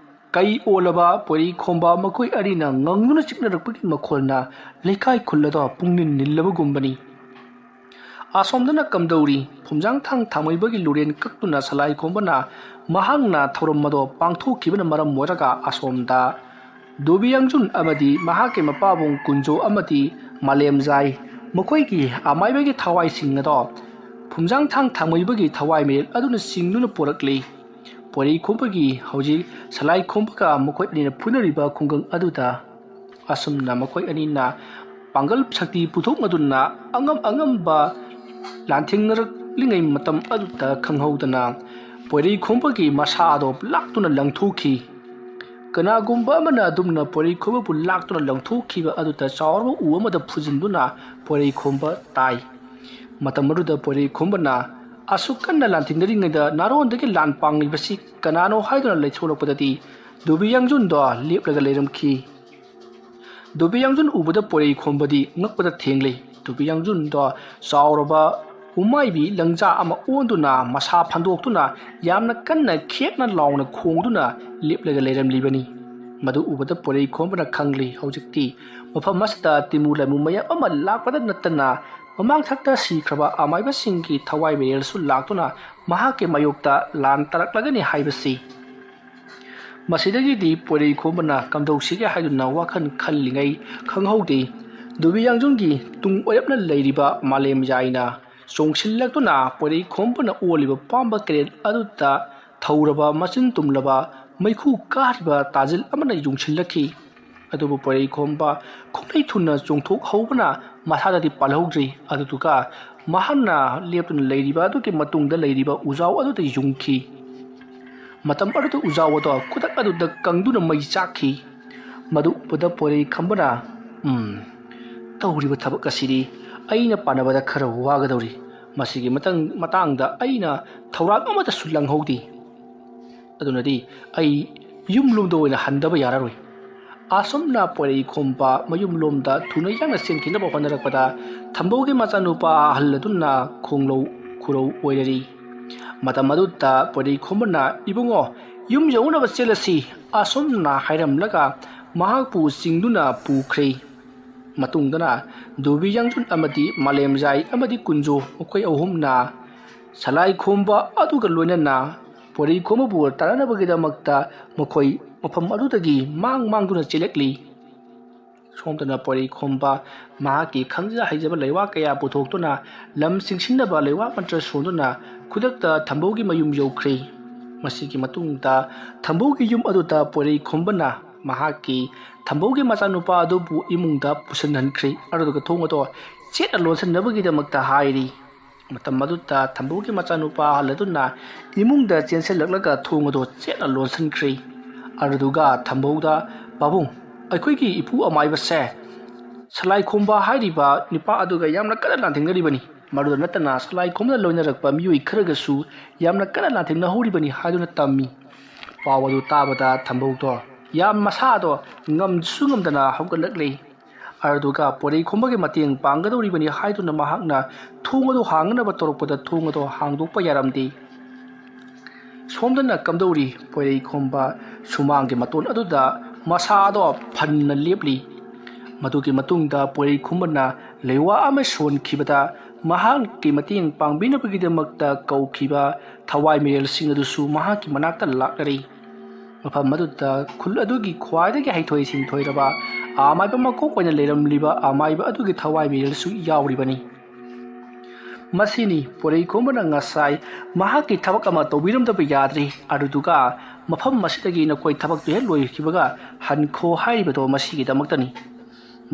ꯀꯩ ꯑꯣꯜꯂꯕ ꯄꯣꯏꯔꯩꯈꯣꯝꯕ, ꯃꯈꯣꯏ ꯑꯅꯤꯅ ꯉꯪꯗꯨꯅ ꯆꯤꯛꯅꯔꯛꯄꯒꯤ ꯃꯈꯣꯜꯅ ꯂꯩꯀꯥꯏ ꯈꯨꯜ ꯑꯗꯣ ꯄꯨꯡꯅꯤꯜ ꯅꯤꯜꯂꯕꯒꯨꯝꯕꯅꯤ꯫ ꯑꯁꯣꯝꯗꯅ ꯀꯝꯗꯧꯔꯤ? ꯐꯨꯝꯖꯥꯡꯊꯥꯡ ꯊꯥꯡꯃꯩꯕꯒꯤ ꯂꯨꯔꯦꯟ ꯀꯛꯇꯨꯅ ꯁꯂꯥꯏꯈꯣꯝꯕꯅ ꯃꯍꯥꯛꯅ ꯊꯧꯔꯝ ꯑꯗꯣ ꯄꯥꯡꯊꯣꯛꯈꯤꯕꯅ ꯃꯔꯝ ꯑꯣꯏꯔꯒ ꯑꯁꯣꯝꯗ ꯗꯣꯕꯤ ꯌꯥꯡꯖꯨꯟ ꯑꯃꯗꯤ ꯃꯍꯥꯛꯀꯤ ꯃꯄꯥꯕꯨꯡ ꯀꯨꯟꯖꯣ ꯑꯃꯗꯤ ꯃꯥꯂꯦꯝꯖꯥꯏ, ꯃꯈꯣꯏꯒꯤ ꯑꯃꯥꯏꯕꯒꯤ ꯊꯋꯥꯏꯁꯤꯡ ꯑꯗꯣ ꯐꯨꯝꯖꯥꯡꯊꯥꯡ ꯊꯥꯡꯃꯩꯕꯒꯤ ꯊꯋꯥꯏ ꯃꯔꯦꯜ ꯑꯗꯨꯅ ꯆꯤꯡꯗꯨꯅ ꯄꯣꯔꯛꯂꯤ꯫ ꯄꯣꯏꯔꯩꯈꯣꯝꯕꯒꯤ ꯍꯧꯖꯤꯛ ꯁꯂꯥꯏꯈꯣꯝꯕꯒ ꯃꯈꯣꯏ ꯑꯅꯤꯅ ꯐꯨꯅꯔꯤꯕ ꯈꯨꯡꯒꯪ ꯑꯗꯨꯗ ꯑꯁꯨꯝꯅ ꯃꯈꯣꯏ ꯑꯅꯤꯅ ꯄꯥꯡꯒꯜ ꯁꯛꯇꯤ ꯄꯨꯊꯣꯛꯅꯗꯨꯅ ꯑꯉꯝ ꯑꯉꯝꯕ ꯂꯥꯟꯊꯦꯡꯅꯔꯛꯂꯤꯉꯩ ꯃꯇꯝ ꯑꯗꯨꯗ ꯈꯪꯍꯧꯗꯅ ꯄꯣꯏꯔꯩꯈꯣꯝꯕꯒꯤ ꯃꯁꯥ ꯑꯗꯣ ꯂꯥꯛꯇꯨꯅ ꯂꯪꯊꯣꯛꯈꯤ꯫ ꯀꯅꯥꯒꯨꯝꯕ ꯑꯃꯅ ꯑꯗꯨꯝꯅ ꯄꯣꯏꯔꯩꯈꯣꯝꯕꯕꯨ ꯂꯥꯛꯇꯨꯅ ꯂꯪꯊꯣꯛꯈꯤꯕ ꯑꯗꯨꯗ ꯆꯥꯎꯔꯕ ꯎ ꯑꯃꯗ ꯐꯨꯖꯤꯟꯗꯨꯅ ꯄꯣꯏꯔꯩꯈꯣꯝꯕ ꯇꯥꯏ꯫ ꯃꯇꯝ ꯑꯗꯨꯗ ꯄꯣꯏꯔꯩꯈꯣꯝꯕꯅ ꯑꯁꯨꯛ ꯀꯟꯅ ꯂꯥꯟꯊꯦꯡꯅꯔꯤꯉꯩꯗ ꯅꯥꯔꯣꯟꯗꯒꯤ ꯂꯥꯟ ꯄꯥꯡꯂꯤꯕꯁꯤ ꯀꯅꯥꯅꯣ ꯍꯥꯏꯗꯨꯅ ꯂꯩꯊꯣꯛꯂꯛꯄꯗꯗꯤ ꯗꯣꯕꯤ ꯌꯥꯡꯖꯨꯟꯗꯣ ꯂꯦꯞꯂꯒ ꯂꯩꯔꯝꯈꯤ꯫ ꯗꯣꯕꯤ ꯌꯥꯡꯖꯨꯟ ꯎꯕꯗ ꯄꯣꯏꯔꯩꯈꯣꯝꯕꯗꯤ ꯉꯛꯄꯗ ꯊꯦꯡꯂꯦ꯫ ꯗꯣꯕꯤ ꯌꯥꯡꯖꯨꯟꯗꯣ ꯆꯥꯎꯔꯕ ꯎꯃꯥꯏꯕꯤ ꯂꯪꯖꯥ ꯑꯃ ꯑꯣꯟꯗꯨꯅ ꯃꯁꯥ ꯐꯟꯗꯣꯛꯇꯨꯅ ꯌꯥꯝꯅ ꯀꯟꯅ ꯈꯦꯛꯅ ꯂꯥꯎꯅ ꯈꯣꯡꯗꯨꯅ ꯂꯦꯞꯂꯒ ꯂꯩꯔꯝꯂꯤꯕꯅꯤ꯫ ꯃꯗꯨ ꯎꯕꯗ ꯄꯣꯏꯔꯩꯈꯣꯝꯕꯅ ꯈꯪꯂꯤ, ꯍꯧꯖꯤꯛꯇꯤ ꯃꯐꯝ ꯑꯁꯤꯗ ꯇꯤꯃꯨ ꯂꯥꯏꯃꯨ ꯃꯌꯥꯝ ꯑꯃ ꯂꯥꯛꯄꯗ ꯅꯠꯇꯅ ꯃꯃꯥꯡꯊꯛꯇ ꯁꯤꯈ꯭ꯔꯕ ꯑꯃꯥꯏꯕꯁꯤꯡꯒꯤ ꯊꯋꯥꯏ ꯃꯔꯦꯜꯁꯨ ꯂꯥꯛꯇꯨꯅ ꯃꯍꯥꯛꯀꯤ ꯃꯥꯌꯣꯛꯇ ꯂꯥꯟ ꯇꯥꯔꯛꯂꯒꯅꯤ ꯍꯥꯏꯕꯁꯤ꯫ ꯃꯁꯤꯗꯒꯤꯗꯤ ꯄꯣꯏꯔꯩꯈꯣꯝꯕꯅ ꯀꯝꯗꯧꯁꯤꯒꯦ ꯍꯥꯏꯗꯨꯅ ꯋꯥꯈꯜ ꯈꯜꯂꯤꯉꯩ ꯈꯪꯍꯧꯗꯦ꯫ ꯗꯣꯕꯤ ꯌꯥꯡꯖꯨꯟꯒꯤ ꯇꯨꯡ ꯑꯣꯏꯔꯞꯅ ꯂꯩꯔꯤꯕ ꯃꯥꯂꯦꯝ ꯌꯥꯏꯅ ꯆꯣꯡꯁꯤꯜꯂꯛꯇꯨꯅ ꯄꯣꯏꯔꯩꯈꯣꯝꯕꯅ ꯑꯣꯜꯂꯤꯕ ꯄꯥꯝꯕ ꯀꯦꯔꯦꯜ ꯑꯗꯨꯗ ꯊꯧꯔꯕ ꯃꯆꯤꯟ ꯇꯨꯝꯂꯕ ꯃꯩꯈꯨ ꯀꯥꯔꯤꯕ ꯇꯥꯖꯤꯜ ꯑꯃꯅ ꯌꯨꯡꯁꯤꯜꯂꯛꯈꯤ꯫ ꯑꯗꯨꯕꯨ ꯄꯣꯏꯔꯩꯈꯣꯝꯕ ꯈꯣꯡꯂꯩ ꯊꯨꯅ ꯆꯣꯡꯊꯣꯛꯍꯧꯕꯅ ꯃꯁꯥꯗꯗꯤ ꯄꯥꯜꯍꯧꯗ꯭ꯔꯤ꯫ ꯑꯗꯨꯗꯨꯒ ꯃꯍꯥꯛꯅ ꯂꯦꯞꯇꯨꯅ ꯂꯩꯔꯤꯕ ꯑꯗꯨꯒꯤ ꯃꯇꯨꯡꯗ ꯂꯩꯔꯤꯕ ꯎꯖꯥꯎ ꯑꯗꯨꯗ ꯌꯨꯡꯈꯤ꯫ ꯃꯇꯝ ꯑꯗꯨꯗ ꯎꯖꯥꯎ ꯑꯗꯣ ꯈꯨꯗꯛ ꯑꯗꯨꯗ ꯀꯪꯗꯨꯅ ꯃꯩ ꯆꯥꯛꯈꯤ꯫ ꯃꯗꯨ ꯎꯕꯗ ꯄꯣꯏꯔꯩꯈꯣꯝꯕꯅ, "ꯎꯝ, ꯇꯧꯔꯤꯕ ꯊꯕꯛ ꯑꯁꯤꯗꯤ ꯑꯩꯅ ꯄꯥꯟꯅꯕꯗ ꯈꯔ ꯋꯥꯒꯗꯧꯔꯤ꯫ ꯃꯁꯤꯒꯤ ꯃꯇꯥꯡ-, ꯃꯇꯥꯡꯗ ꯑꯩꯅ ꯊꯧꯔꯥꯡ ꯑꯃꯠꯇꯁꯨ ꯂꯪꯍꯧꯗꯦ꯫ ꯑꯗꯨꯅꯗꯤ ꯑꯩ ꯌꯨꯝꯂꯣꯝꯗ ꯑꯣꯏꯅ ꯍꯟꯗꯕ ꯌꯥꯔꯔꯣꯏ꯫" ꯑꯁꯨꯝꯅ ꯄꯣꯏꯔꯩꯈꯣꯝꯕ ꯃꯌꯨꯝꯂꯣꯝꯗ ꯊꯨꯅ ꯌꯥꯡꯅ ꯆꯦꯟꯈꯤꯅꯕ ꯍꯣꯠꯅꯔꯛꯄꯗ ꯊꯝꯕꯧꯒꯤ ꯃꯆꯥꯅꯨꯄꯥ ꯑꯍꯜ ꯑꯗꯨꯅ ꯈꯣꯡꯂꯧ ꯈꯨꯔꯧ ꯑꯣꯏꯔꯔꯤ꯫ ꯃꯇꯝ ꯑꯗꯨꯗ ꯄꯣꯏꯔꯩꯈꯣꯝꯕꯅ, "ꯏꯕꯨꯡꯉꯣ, ꯌꯨꯝ ꯌꯧꯅꯕ ꯆꯦꯜꯂꯁꯤ," ꯑꯁꯨꯝꯅ ꯍꯥꯏꯔꯝꯂꯒ ꯃꯍꯥꯛꯄꯨ ꯆꯤꯡꯗꯨꯅ ꯄꯨꯈ꯭ꯔꯦ꯫ ꯃꯇꯨꯡꯗꯅ ꯗꯨꯕꯤ ꯌꯥꯡꯖꯨꯟ ꯑꯃꯗꯤ ꯃꯥꯂꯦꯝꯖꯥꯏ ꯑꯃꯗꯤ ꯀꯨꯟꯖꯣ, ꯃꯈꯣꯏ ꯑꯍꯨꯝꯅ ꯁꯂꯥꯏꯈꯣꯝꯕ ꯑꯗꯨꯒ ꯂꯣꯏꯅꯅ ꯄꯣꯏꯔꯩꯈꯣꯝꯕꯕꯨ ꯇꯥꯟꯅꯅꯕꯒꯤꯗꯃꯛꯇ ꯃꯈꯣꯏ ꯃꯐꯝ ꯑꯗꯨꯗꯒꯤ ꯃꯥꯡ ꯃꯥꯡꯗꯨꯅ ꯆꯦꯜꯂꯛꯂꯤ꯫ ꯁꯣꯝꯗꯅ ꯄꯣꯏꯔꯩꯈꯣꯝꯕ ꯃꯍꯥꯛꯀꯤ ꯈꯪꯖ ꯍꯩꯖꯕ ꯂꯩꯋꯥ ꯀꯌꯥ ꯄꯨꯊꯣꯛꯇꯨꯅ ꯂꯝ ꯆꯤꯡꯁꯤꯟꯅꯕ ꯂꯩꯋꯥ ꯃꯟꯇ꯭ꯔ ꯁꯣꯟꯗꯨꯅ ꯈꯨꯗꯛꯇ ꯊꯝꯕꯧꯒꯤ ꯃꯌꯨꯝ ꯌꯧꯈ꯭ꯔꯦ꯫ ꯃꯁꯤꯒꯤ ꯃꯇꯨꯡꯗ ꯊꯝꯕꯧꯒꯤ ꯌꯨꯝ ꯑꯗꯨꯗ ꯄꯣꯏꯔꯩꯈꯣꯝꯕꯅ ꯃꯍꯥꯛꯀꯤ ꯊꯝꯕꯧꯒꯤ ꯃꯆꯥꯅꯨꯄꯥ ꯑꯗꯨꯕꯨ ꯏꯃꯨꯡꯗ ꯄꯨꯁꯤꯟꯍꯟꯈ꯭ꯔꯦ꯫ ꯑꯗꯨꯒ ꯊꯣꯡ ꯑꯗꯣ ꯆꯦꯠꯅ ꯂꯣꯟꯁꯤꯟꯅꯕꯒꯤꯗꯃꯛꯇ ꯍꯥꯏꯔꯤ꯫ ꯃꯇꯝ ꯑꯗꯨꯗ ꯊꯝꯕꯧꯒꯤ ꯃꯆꯥꯅꯨꯄꯥ ꯑꯍꯜ ꯑꯗꯨꯅ ꯏꯃꯨꯡꯗ ꯆꯦꯟꯁꯤꯜꯂꯛꯂꯒ ꯊꯣꯡ ꯑꯗꯣ ꯆꯦꯠꯅ ꯂꯣꯟꯁꯤꯟꯈ꯭ꯔꯦ꯫ ꯑꯗꯨꯗꯨꯒ ꯊꯝꯕꯧꯗ, "ꯄꯥꯕꯨꯡ, ꯑꯩꯈꯣꯏꯒꯤ ꯏꯄꯨ ꯑꯃꯥꯏꯕꯁꯦ ꯁꯂꯥꯏꯈꯣꯝꯕ ꯍꯥꯏꯔꯤꯕ ꯅꯨꯄꯥ ꯑꯗꯨꯒ ꯌꯥꯝꯅ ꯀꯟꯅ ꯂꯥꯟꯊꯦꯡꯅꯔꯤꯕꯅꯤ꯫ ꯃꯗꯨꯗ ꯅꯠꯇꯅ ꯁꯂꯥꯏꯈꯣꯝꯕꯅ ꯂꯣꯏꯅꯔꯛꯄ ꯃꯤꯑꯣꯏ ꯈꯔꯒꯁꯨ ꯌꯥꯝꯅ ꯀꯟꯅ ꯂꯥꯟꯊꯦꯡꯅꯍꯧꯔꯤꯕꯅꯤ" ꯍꯥꯏꯗꯨꯅ ꯇꯝꯃꯤ꯫ ꯄꯥꯎ ꯑꯗꯨ ꯇꯥꯕꯗ ꯊꯝꯕꯧꯗꯣ ꯌꯥꯝ ꯃꯁꯥꯗꯣ ꯉꯝꯁꯨ ꯉꯝꯗꯅ ꯍꯧꯒꯠꯂꯛꯂꯦ꯫ ꯑꯗꯨꯒ ꯄꯣꯏꯔꯩꯈꯣꯝꯕꯒꯤ ꯃꯇꯦꯡ ꯄꯥꯡꯒꯗꯧꯔꯤꯕꯅꯤ ꯍꯥꯏꯗꯨꯅ ꯃꯍꯥꯛꯅ ꯊꯣꯡ ꯑꯗꯨ ꯍꯥꯡꯅꯕ ꯇꯧꯔꯛꯄꯗ ꯊꯣꯡ ꯑꯗꯨ ꯍꯥꯡꯗꯣꯛꯄ ꯌꯥꯔꯝꯗꯦ꯫ ꯁꯣꯝꯗꯅ ꯀꯝꯗꯧꯔꯤ? ꯄꯣꯏꯔꯩꯈꯣꯝꯕ ꯁꯨꯃꯥꯡꯒꯤ ꯃꯇꯣꯟ ꯑꯗꯨꯗ ꯃꯁꯥꯗꯣ ꯐꯟꯅ ꯂꯦꯞꯂꯤ꯫ ꯃꯗꯨꯒꯤ ꯃꯇꯨꯡꯗ ꯄꯣꯏꯔꯩꯈꯣꯝꯕꯅ ꯂꯩꯋꯥ ꯑꯃ ꯁꯣꯟꯈꯤꯕꯗ ꯃꯍꯥꯛꯀꯤ ꯃꯇꯦꯡ ꯄꯥꯡꯕꯤꯅꯕꯒꯤꯗꯃꯛꯇ ꯀꯧꯈꯤꯕ ꯊꯋꯥꯏ ꯃꯤꯔꯦꯜꯁꯤꯡ ꯑꯗꯨꯁꯨ ꯃꯍꯥꯛꯀꯤ ꯃꯅꯥꯛꯇ ꯂꯥꯛꯅꯔꯤ꯫ ꯃꯐꯝ ꯑꯗꯨꯗ ꯈꯨꯜ ꯑꯗꯨꯒꯤ ꯈ꯭ꯋꯥꯏꯗꯒꯤ ꯍꯩꯊꯣꯏ ꯁꯤꯡꯊꯣꯏꯔꯕ ꯑꯃꯥꯏꯕ ꯃꯀꯣꯛ ꯑꯣꯏꯅ ꯂꯩꯔꯝꯂꯤꯕ ꯑꯃꯥꯏꯕ ꯑꯗꯨꯒꯤ ꯊꯋꯥꯏ ꯃꯤꯔꯦꯜꯁꯨ ꯌꯥꯎꯔꯤꯕꯅꯤ꯫ ꯃꯁꯤꯅꯤ ꯄꯣꯏꯔꯩꯈꯣꯝꯕꯅ ꯉꯁꯥꯏ ꯃꯍꯥꯛꯀꯤ ꯊꯕꯛ ꯑꯃ ꯇꯧꯕꯤꯔꯝꯗꯕ ꯌꯥꯗ꯭ꯔꯤ꯫ ꯑꯗꯨꯗꯨꯒ ꯃꯐꯝ ꯑꯁꯤꯗꯒꯤ ꯅꯈꯣꯏ ꯊꯕꯛꯇꯨ ꯍꯦꯛ ꯂꯣꯏꯈꯤꯕꯒ ꯍꯟꯈꯣ ꯍꯥꯏꯔꯤꯕꯗꯣ ꯃꯁꯤꯒꯤꯗꯃꯛꯇꯅꯤ꯫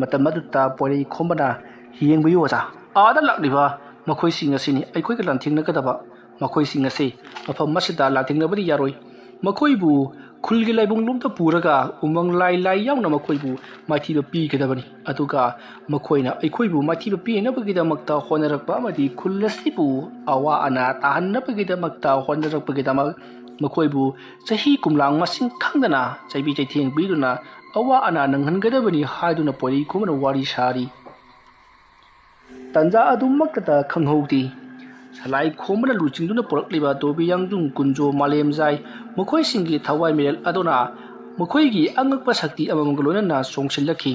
ꯃꯇꯝ ꯑꯗꯨꯗ ꯄꯣꯏꯔꯩ ꯈꯣꯝꯕꯅ, "ꯌꯦꯡꯕꯤꯌꯨ ꯑꯣꯖꯥ, ꯑꯥꯗ ꯂꯥꯛꯂꯤꯕ ꯃꯈꯣꯏꯁꯤꯡ ꯑꯁꯤꯅꯤ ꯑꯩꯈꯣꯏꯒ ꯂꯥꯟꯊꯦꯡꯅꯒꯗꯕ꯫ ꯃꯈꯣꯏꯁꯤꯡ ꯑꯁꯤ ꯃꯐꯝ ꯑꯁꯤꯗ ꯂꯥꯟꯊꯦꯡꯅꯕꯗꯤ ꯌꯥꯔꯣꯏ꯫ ꯃꯈꯣꯏꯕꯨ ꯈꯨꯜꯒꯤ ꯂꯥꯏꯕꯨꯡꯂꯣꯝꯗ ꯄꯨꯔꯒ ꯎꯃꯪ ꯂꯥꯏ ꯂꯥꯏ ꯌꯥꯎꯅ ꯃꯈꯣꯏꯕꯨ ꯃꯥꯏꯊꯤꯕ ꯄꯤꯒꯗꯕꯅꯤ꯫ ꯑꯗꯨꯒ ꯃꯈꯣꯏꯅ ꯑꯩꯈꯣꯏꯕꯨ ꯃꯥꯏꯊꯤꯕ ꯄꯤꯅꯕꯒꯤꯗꯃꯛꯇ ꯍꯣꯠꯅꯔꯛꯄ ꯑꯃꯗꯤ ꯈꯨꯜ ꯑꯁꯤꯕꯨ ꯑꯋꯥ ꯑꯅꯥ ꯇꯥꯍꯟꯅꯕꯒꯤꯗꯃꯛꯇ ꯍꯣꯠꯅꯔꯛꯄꯒꯤꯗꯃꯛ ꯃꯈꯣꯏꯕꯨ ꯆꯍꯤ ꯀꯨꯝꯂꯥꯡ ꯃꯁꯤꯡ ꯈꯪꯗꯅ ꯆꯩꯕꯤ ꯆꯩꯊꯦꯡ ꯄꯤꯗꯨꯅ ꯑꯋꯥ ꯑꯅꯥ ꯅꯪꯍꯟꯒꯗꯕꯅꯤ" ꯍꯥꯏꯗꯨꯅ ꯄꯣꯏꯔꯩ ꯈꯣꯝꯕꯅ ꯋꯥꯔꯤ ꯁꯥꯔꯤ꯫ ꯇꯟꯖꯥ ꯑꯗꯨꯃꯛꯇꯗ ꯈꯪꯍꯧꯗꯦ, ꯁꯂꯥꯏ ꯈꯣꯝꯕꯅ ꯂꯨꯆꯤꯡꯗꯨꯅ ꯄꯨꯔꯛꯂꯤꯕ ꯇꯣꯕꯤ ꯌꯥꯡꯖꯨꯡ, ꯀꯨꯟꯖꯣ, ꯃꯥꯂꯦꯝꯖꯥꯏ, ꯃꯈꯣꯏꯁꯤꯡꯒꯤ ꯊꯋꯥꯏ ꯃꯤꯔꯦꯜ ꯑꯗꯨꯅ ꯃꯈꯣꯏꯒꯤ ꯑꯉꯛꯄ ꯁꯛꯇꯤ ꯑꯃꯃꯝꯒ ꯂꯣꯏꯅꯅ ꯆꯣꯡꯁꯤꯜꯂꯛꯈꯤ꯫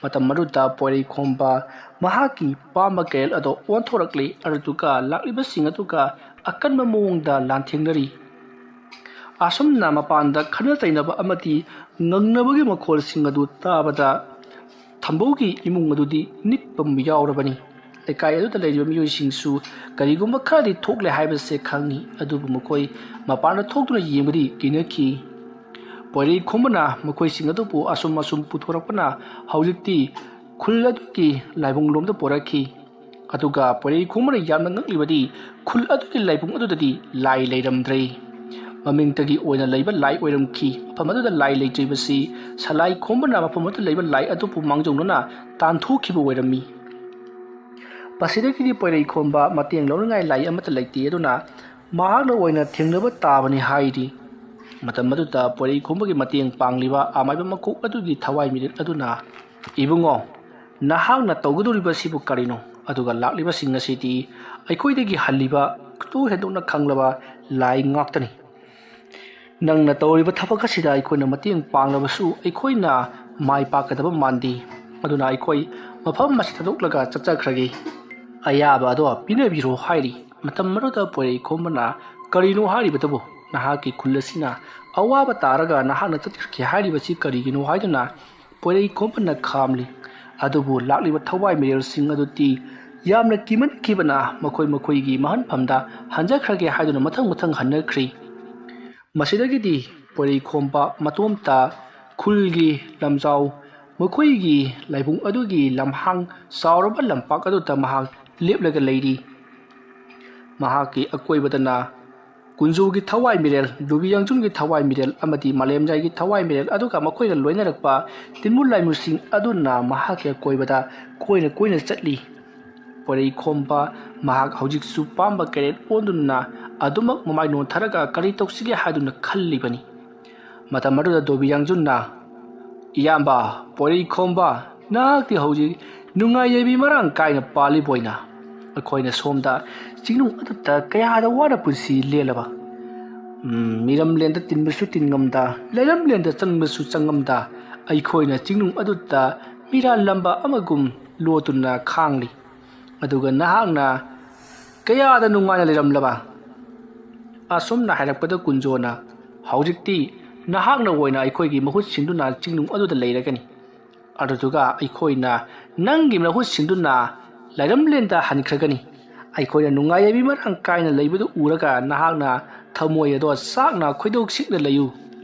ꯃꯇꯝ ꯑꯗꯨꯗ ꯄꯣꯏꯔꯩ ꯈꯣꯝꯕ ꯃꯍꯥꯛꯀꯤ ꯄꯥꯝꯕ ꯀꯩꯔꯦꯜ ꯑꯗꯨ ꯑꯣꯟꯊꯣꯔꯛꯂꯤ, ꯑꯗꯨꯗꯨꯒ ꯂꯥꯛꯂꯤꯕꯁꯤꯡ ꯑꯗꯨꯒ ꯑꯀꯟꯕ ꯃꯑꯣꯡꯗ ꯂꯥꯟꯊꯦꯡꯅꯔꯤ꯫ ꯑꯁꯨꯝꯅ ꯃꯄꯥꯟꯗ ꯈꯠꯅ ꯆꯩꯅꯕ ꯑꯃꯗꯤ ꯉꯪꯅꯕꯒꯤ ꯃꯈꯣꯜꯁꯤꯡ ꯑꯗꯨ ꯇꯥꯕꯗ ꯊꯝꯕꯧꯒꯤ ꯏꯃꯨꯡ ꯑꯗꯨꯗꯤ ꯅꯤꯛꯄ ꯌꯥꯎꯔꯕꯅꯤ꯫ ꯂꯩꯀꯥꯏ ꯑꯗꯨꯗ ꯂꯩꯔꯤꯕ ꯃꯤꯑꯣꯏꯁꯤꯡꯁꯨ ꯀꯔꯤꯒꯨꯝꯕ ꯈꯔꯗꯤ ꯊꯣꯛꯂꯦ ꯍꯥꯏꯕꯁꯦ ꯈꯪꯉꯤ, ꯑꯗꯨꯕꯨ ꯃꯈꯣꯏ ꯃꯄꯥꯟꯗ ꯊꯣꯛꯇꯨꯅ ꯌꯦꯡꯕꯗꯤ ꯀꯤꯅꯈꯤ꯫ ꯄꯣꯏꯔꯩ ꯈꯣꯝꯕꯅ ꯃꯈꯣꯏꯁꯤꯡ ꯑꯗꯨꯕꯨ ꯑꯁꯨꯝ ꯑꯁꯨꯝ ꯄꯨꯊꯣꯔꯛꯄꯅ ꯍꯧꯖꯤꯛꯇꯤ ꯈꯨꯜ ꯑꯗꯨꯒꯤ ꯂꯥꯏꯕꯨꯡꯂꯣꯝꯗ ꯄꯨꯔꯛꯈꯤ꯫ ꯑꯗꯨꯒ ꯄꯣꯏꯔꯩ ꯈꯣꯝꯕꯅ ꯌꯥꯝꯅ ꯉꯛꯂꯤꯕꯗꯤ ꯈꯨꯜ ꯑꯗꯨꯒꯤ ꯂꯥꯏꯕꯨꯡ ꯑꯗꯨꯗꯗꯤ ꯂꯥꯏ ꯂꯩꯔꯝꯗ꯭ꯔꯦ꯫ ꯃꯃꯤꯡꯇꯒꯤ ꯑꯣꯏꯅ ꯂꯩꯕ ꯂꯥꯏ ꯑꯣꯏꯔꯝꯈꯤ꯫ ꯃꯐꯝ ꯑꯗꯨꯗ ꯂꯥꯏ ꯂꯩꯇ꯭ꯔꯤꯕꯁꯤ ꯁꯂꯥꯏ ꯈꯣꯝꯕꯅ ꯃꯐꯝ ꯑꯗꯨꯗ ꯂꯩꯕ ꯂꯥꯏ ꯑꯗꯨꯕꯨ ꯃꯥꯡꯖꯧꯅꯅ ꯇꯥꯟꯊꯣꯛꯈꯤꯕ ꯑꯣꯏꯔꯝꯃꯤ꯫ ꯃꯁꯤꯗꯒꯤꯗꯤ ꯄꯣꯏꯔꯩ ꯈꯣꯝꯕ ꯃꯇꯦꯡ ꯂꯧꯅꯤꯡꯉꯥꯏ ꯂꯥꯏ ꯑꯃꯠꯇ ꯂꯩꯇꯦ, ꯑꯗꯨꯅ ꯃꯍꯥꯛꯅ ꯑꯣꯏꯅ ꯊꯦꯡꯅꯕ ꯇꯥꯕꯅꯤ ꯍꯥꯏꯔꯤ꯫ ꯃꯇꯝ ꯑꯗꯨꯗ ꯄꯣꯏꯔꯩ ꯈꯣꯝꯕꯒꯤ ꯃꯇꯦꯡ ꯄꯥꯡꯂꯤꯕ ꯑꯃꯥꯏꯕ ꯃꯀꯣꯛ ꯑꯗꯨꯒꯤ ꯊꯋꯥꯏ ꯃꯤꯔꯦꯜ ꯑꯗꯨꯅ, "ꯏꯕꯨꯡꯉꯣ, ꯅꯍꯥꯛꯅ ꯇꯧꯒꯗꯧꯔꯤꯕꯁꯤꯕꯨ ꯀꯔꯤꯅꯣ? ꯑꯗꯨꯒ ꯂꯥꯛꯂꯤꯕꯁꯤꯡ ꯑꯁꯤꯗꯤ ꯑꯩꯈꯣꯏꯗꯒꯤ ꯍꯜꯂꯤꯕ, ꯈꯨꯇꯨ ꯍꯦꯟꯗꯣꯛꯅ ꯈꯪꯂꯕ ꯂꯥꯏ ꯉꯥꯛꯇꯅꯤ꯫ ꯅꯪꯅ ꯇꯧꯔꯤꯕ ꯊꯕꯛ ꯑꯁꯤꯗ ꯑꯩꯈꯣꯏꯅ ꯃꯇꯦꯡ ꯄꯥꯡꯂꯕꯁꯨ ꯑꯩꯈꯣꯏꯅ ꯃꯥꯏ ꯄꯥꯛꯀꯗꯕ ꯃꯥꯟꯗꯦ꯫ ꯑꯗꯨꯅ ꯑꯩꯈꯣꯏ ꯃꯐꯝ ꯑꯁꯤ ꯊꯥꯗꯣꯛꯂꯒ ꯆꯠꯆꯈ꯭ꯔꯒꯦ꯫ ꯑꯌꯥꯕ ꯑꯗꯣ ꯄꯤꯅꯕꯤꯔꯣ" ꯍꯥꯏꯔꯤ꯫ ꯃꯇꯝ ꯑꯗꯨꯗ ꯄꯣꯏꯔꯩ ꯈꯣꯝꯕꯅ, "ꯀꯔꯤꯅꯣ ꯍꯥꯏꯔꯤꯕꯗꯨꯕꯨ? ꯅꯍꯥꯛꯀꯤ ꯈꯨꯜ ꯑꯁꯤꯅ ꯑꯋꯥꯕ ꯇꯥꯔꯒ ꯅꯍꯥꯛꯅ ꯆꯠꯈ꯭ꯔꯒꯦ ꯍꯥꯏꯔꯤꯕꯁꯤ ꯀꯔꯤꯒꯤꯅꯣ?" ꯍꯥꯏꯗꯨꯅ ꯄꯣꯏꯔꯩ ꯈꯣꯝꯕꯅ ꯈꯥꯝꯂꯤ꯫ ꯑꯗꯨꯕꯨ ꯂꯥꯛꯂꯤꯕ ꯊꯋꯥꯏ ꯃꯤꯔꯦꯜꯁꯤꯡ ꯑꯗꯨꯗꯤ ꯌꯥꯝꯅ ꯀꯤꯃꯟꯈꯤꯕꯅ ꯃꯈꯣꯏ ꯃꯈꯣꯏꯒꯤ ꯃꯍꯟꯐꯝꯗ ꯍꯟꯖꯈ꯭ꯔꯒꯦ ꯍꯥꯏꯗꯨꯅ ꯃꯊꯪ ꯃꯊꯪ ꯍꯟꯅꯈ꯭ꯔꯤ꯫ ꯃꯁꯤꯗꯒꯤꯗꯤ ꯄꯣꯏꯔꯩꯈꯣꯝꯕ ꯃꯇꯣꯝꯇ ꯈꯨꯜꯒꯤ ꯂꯝꯖꯥꯎ, ꯃꯈꯣꯏꯒꯤ ꯂꯥꯏꯕꯨꯡ ꯑꯗꯨꯒꯤ ꯂꯝꯍꯥꯡ ꯆꯥꯎꯔꯕ ꯂꯝꯄꯥꯛ ꯑꯗꯨꯗ ꯃꯍꯥꯛ ꯂꯦꯞꯂꯒ ꯂꯩꯔꯤ꯫ ꯃꯍꯥꯛꯀꯤ ꯑꯀꯣꯏꯕꯗꯅ ꯀꯨꯟꯖꯣꯒꯤ ꯊꯋꯥꯏ ꯃꯤꯔꯦꯜ, ꯗꯣꯕꯤ ꯌꯥꯡꯖꯨꯟꯒꯤ ꯊꯋꯥꯏ ꯃꯤꯔꯦꯜ ꯑꯃꯗꯤ ꯃꯥꯂꯦꯝꯖꯥꯏꯒꯤ ꯊꯋꯥꯏ ꯃꯤꯔꯦꯜ, ꯑꯗꯨꯒ ꯃꯈꯣꯏꯅ ꯂꯣꯏꯅꯔꯛꯄ ꯇꯤꯟꯃꯨ ꯂꯥꯏꯃꯨꯁꯤꯡ ꯑꯗꯨꯅ ꯃꯍꯥꯛꯀꯤ ꯑꯀꯣꯏꯕꯗ ꯀꯣꯏꯅ ꯀꯣꯏꯅ ꯆꯠꯂꯤ꯫ ꯄꯣꯏꯔꯩꯈꯣꯝꯕ ꯃꯍꯥꯛ ꯍꯧꯖꯤꯛꯁꯨ ꯄꯥꯝꯕ ꯀꯦꯔꯦꯠ ꯑꯣꯟꯗꯨꯅ ꯑꯗꯨꯃꯛ ꯃꯃꯥꯏ ꯅꯣꯟꯊꯔꯒ ꯀꯔꯤ ꯇꯧꯁꯤꯒꯦ ꯍꯥꯏꯗꯨꯅ ꯈꯜꯂꯤꯕꯅꯤ꯫ ꯃꯇꯝ ꯑꯗꯨꯗ ꯗꯣꯕꯤ ꯌꯥꯡꯖꯨꯟꯅ, "ꯏꯌꯥꯝꯕ ꯄꯣꯏꯔꯩꯈꯣꯝꯕ, ꯅꯍꯥꯛꯇꯤ ꯍꯧꯖꯤꯛ ꯅꯨꯡꯉꯥꯏ ꯌꯥꯏꯕꯤ ꯃꯔꯥꯡ ꯀꯥꯏꯅ ꯄꯥꯜꯂꯤꯕꯣꯏꯅ꯫ ꯑꯩꯈꯣꯏꯅ ꯁꯣꯝꯗ ꯆꯤꯡꯅꯨꯡ ꯑꯗꯨꯗ ꯀꯌꯥꯗ ꯋꯥꯅ ꯄꯨꯟꯁꯤ ꯂꯦꯜꯂꯕ꯫ ꯎꯝ, ꯃꯤꯔꯝꯂꯦꯟꯗ ꯇꯤꯟꯕꯁꯨ ꯇꯤꯟꯉꯝꯗ, ꯂꯩꯔꯝꯂꯦꯟꯗ ꯆꯪꯕꯁꯨ ꯆꯪꯉꯝꯗ, ꯑꯩꯈꯣꯏꯅ ꯆꯤꯡꯅꯨꯡ ꯑꯗꯨꯗ ꯃꯤꯔꯥꯜꯂꯝꯕ ꯑꯃꯒꯨꯝ ꯂꯣꯠꯇꯨꯅ ꯈꯥꯡꯂꯤ꯫ ꯑꯗꯨꯒ ꯅꯍꯥꯛꯅ ꯀꯌꯥꯗ ꯅꯨꯡꯉꯥꯏꯅ ꯂꯩꯔꯝꯂꯕ?" ꯑꯁꯨꯝꯅ ꯍꯥꯏꯔꯛꯄꯗ ꯀꯨꯟꯖꯣꯅ, "ꯍꯧꯖꯤꯛꯇꯤ ꯅꯍꯥꯛꯅ ꯑꯣꯏꯅ ꯑꯩꯈꯣꯏꯒꯤ ꯃꯍꯨꯠ ꯁꯤꯟꯗꯨꯅ ꯆꯤꯡꯅꯨꯡ ꯑꯗꯨꯗ ꯂꯩꯔꯒꯅꯤ꯫ ꯑꯗꯨꯗꯨꯒ ꯑꯩꯈꯣꯏꯅ ꯅꯪꯒꯤ ꯃꯍꯨꯠ ꯁꯤꯟꯗꯨꯅ ꯂꯩꯔꯝꯂꯦꯟꯗ ꯍꯟꯈ꯭ꯔꯒꯅꯤ꯫ ꯑꯩꯈꯣꯏꯅ ꯅꯨꯡꯉꯥꯏ ꯌꯥꯏꯕꯤ ꯃꯔꯥꯡ ꯀꯥꯏꯅ ꯂꯩꯕꯗꯨ ꯎꯔꯒ ꯅꯍꯥꯛꯅ ꯊꯃꯣꯏ ꯑꯗꯣ ꯆꯥꯛꯅ ꯈꯣꯏꯗꯧ ꯁꯤꯛꯅ ꯂꯩꯌꯨ꯫"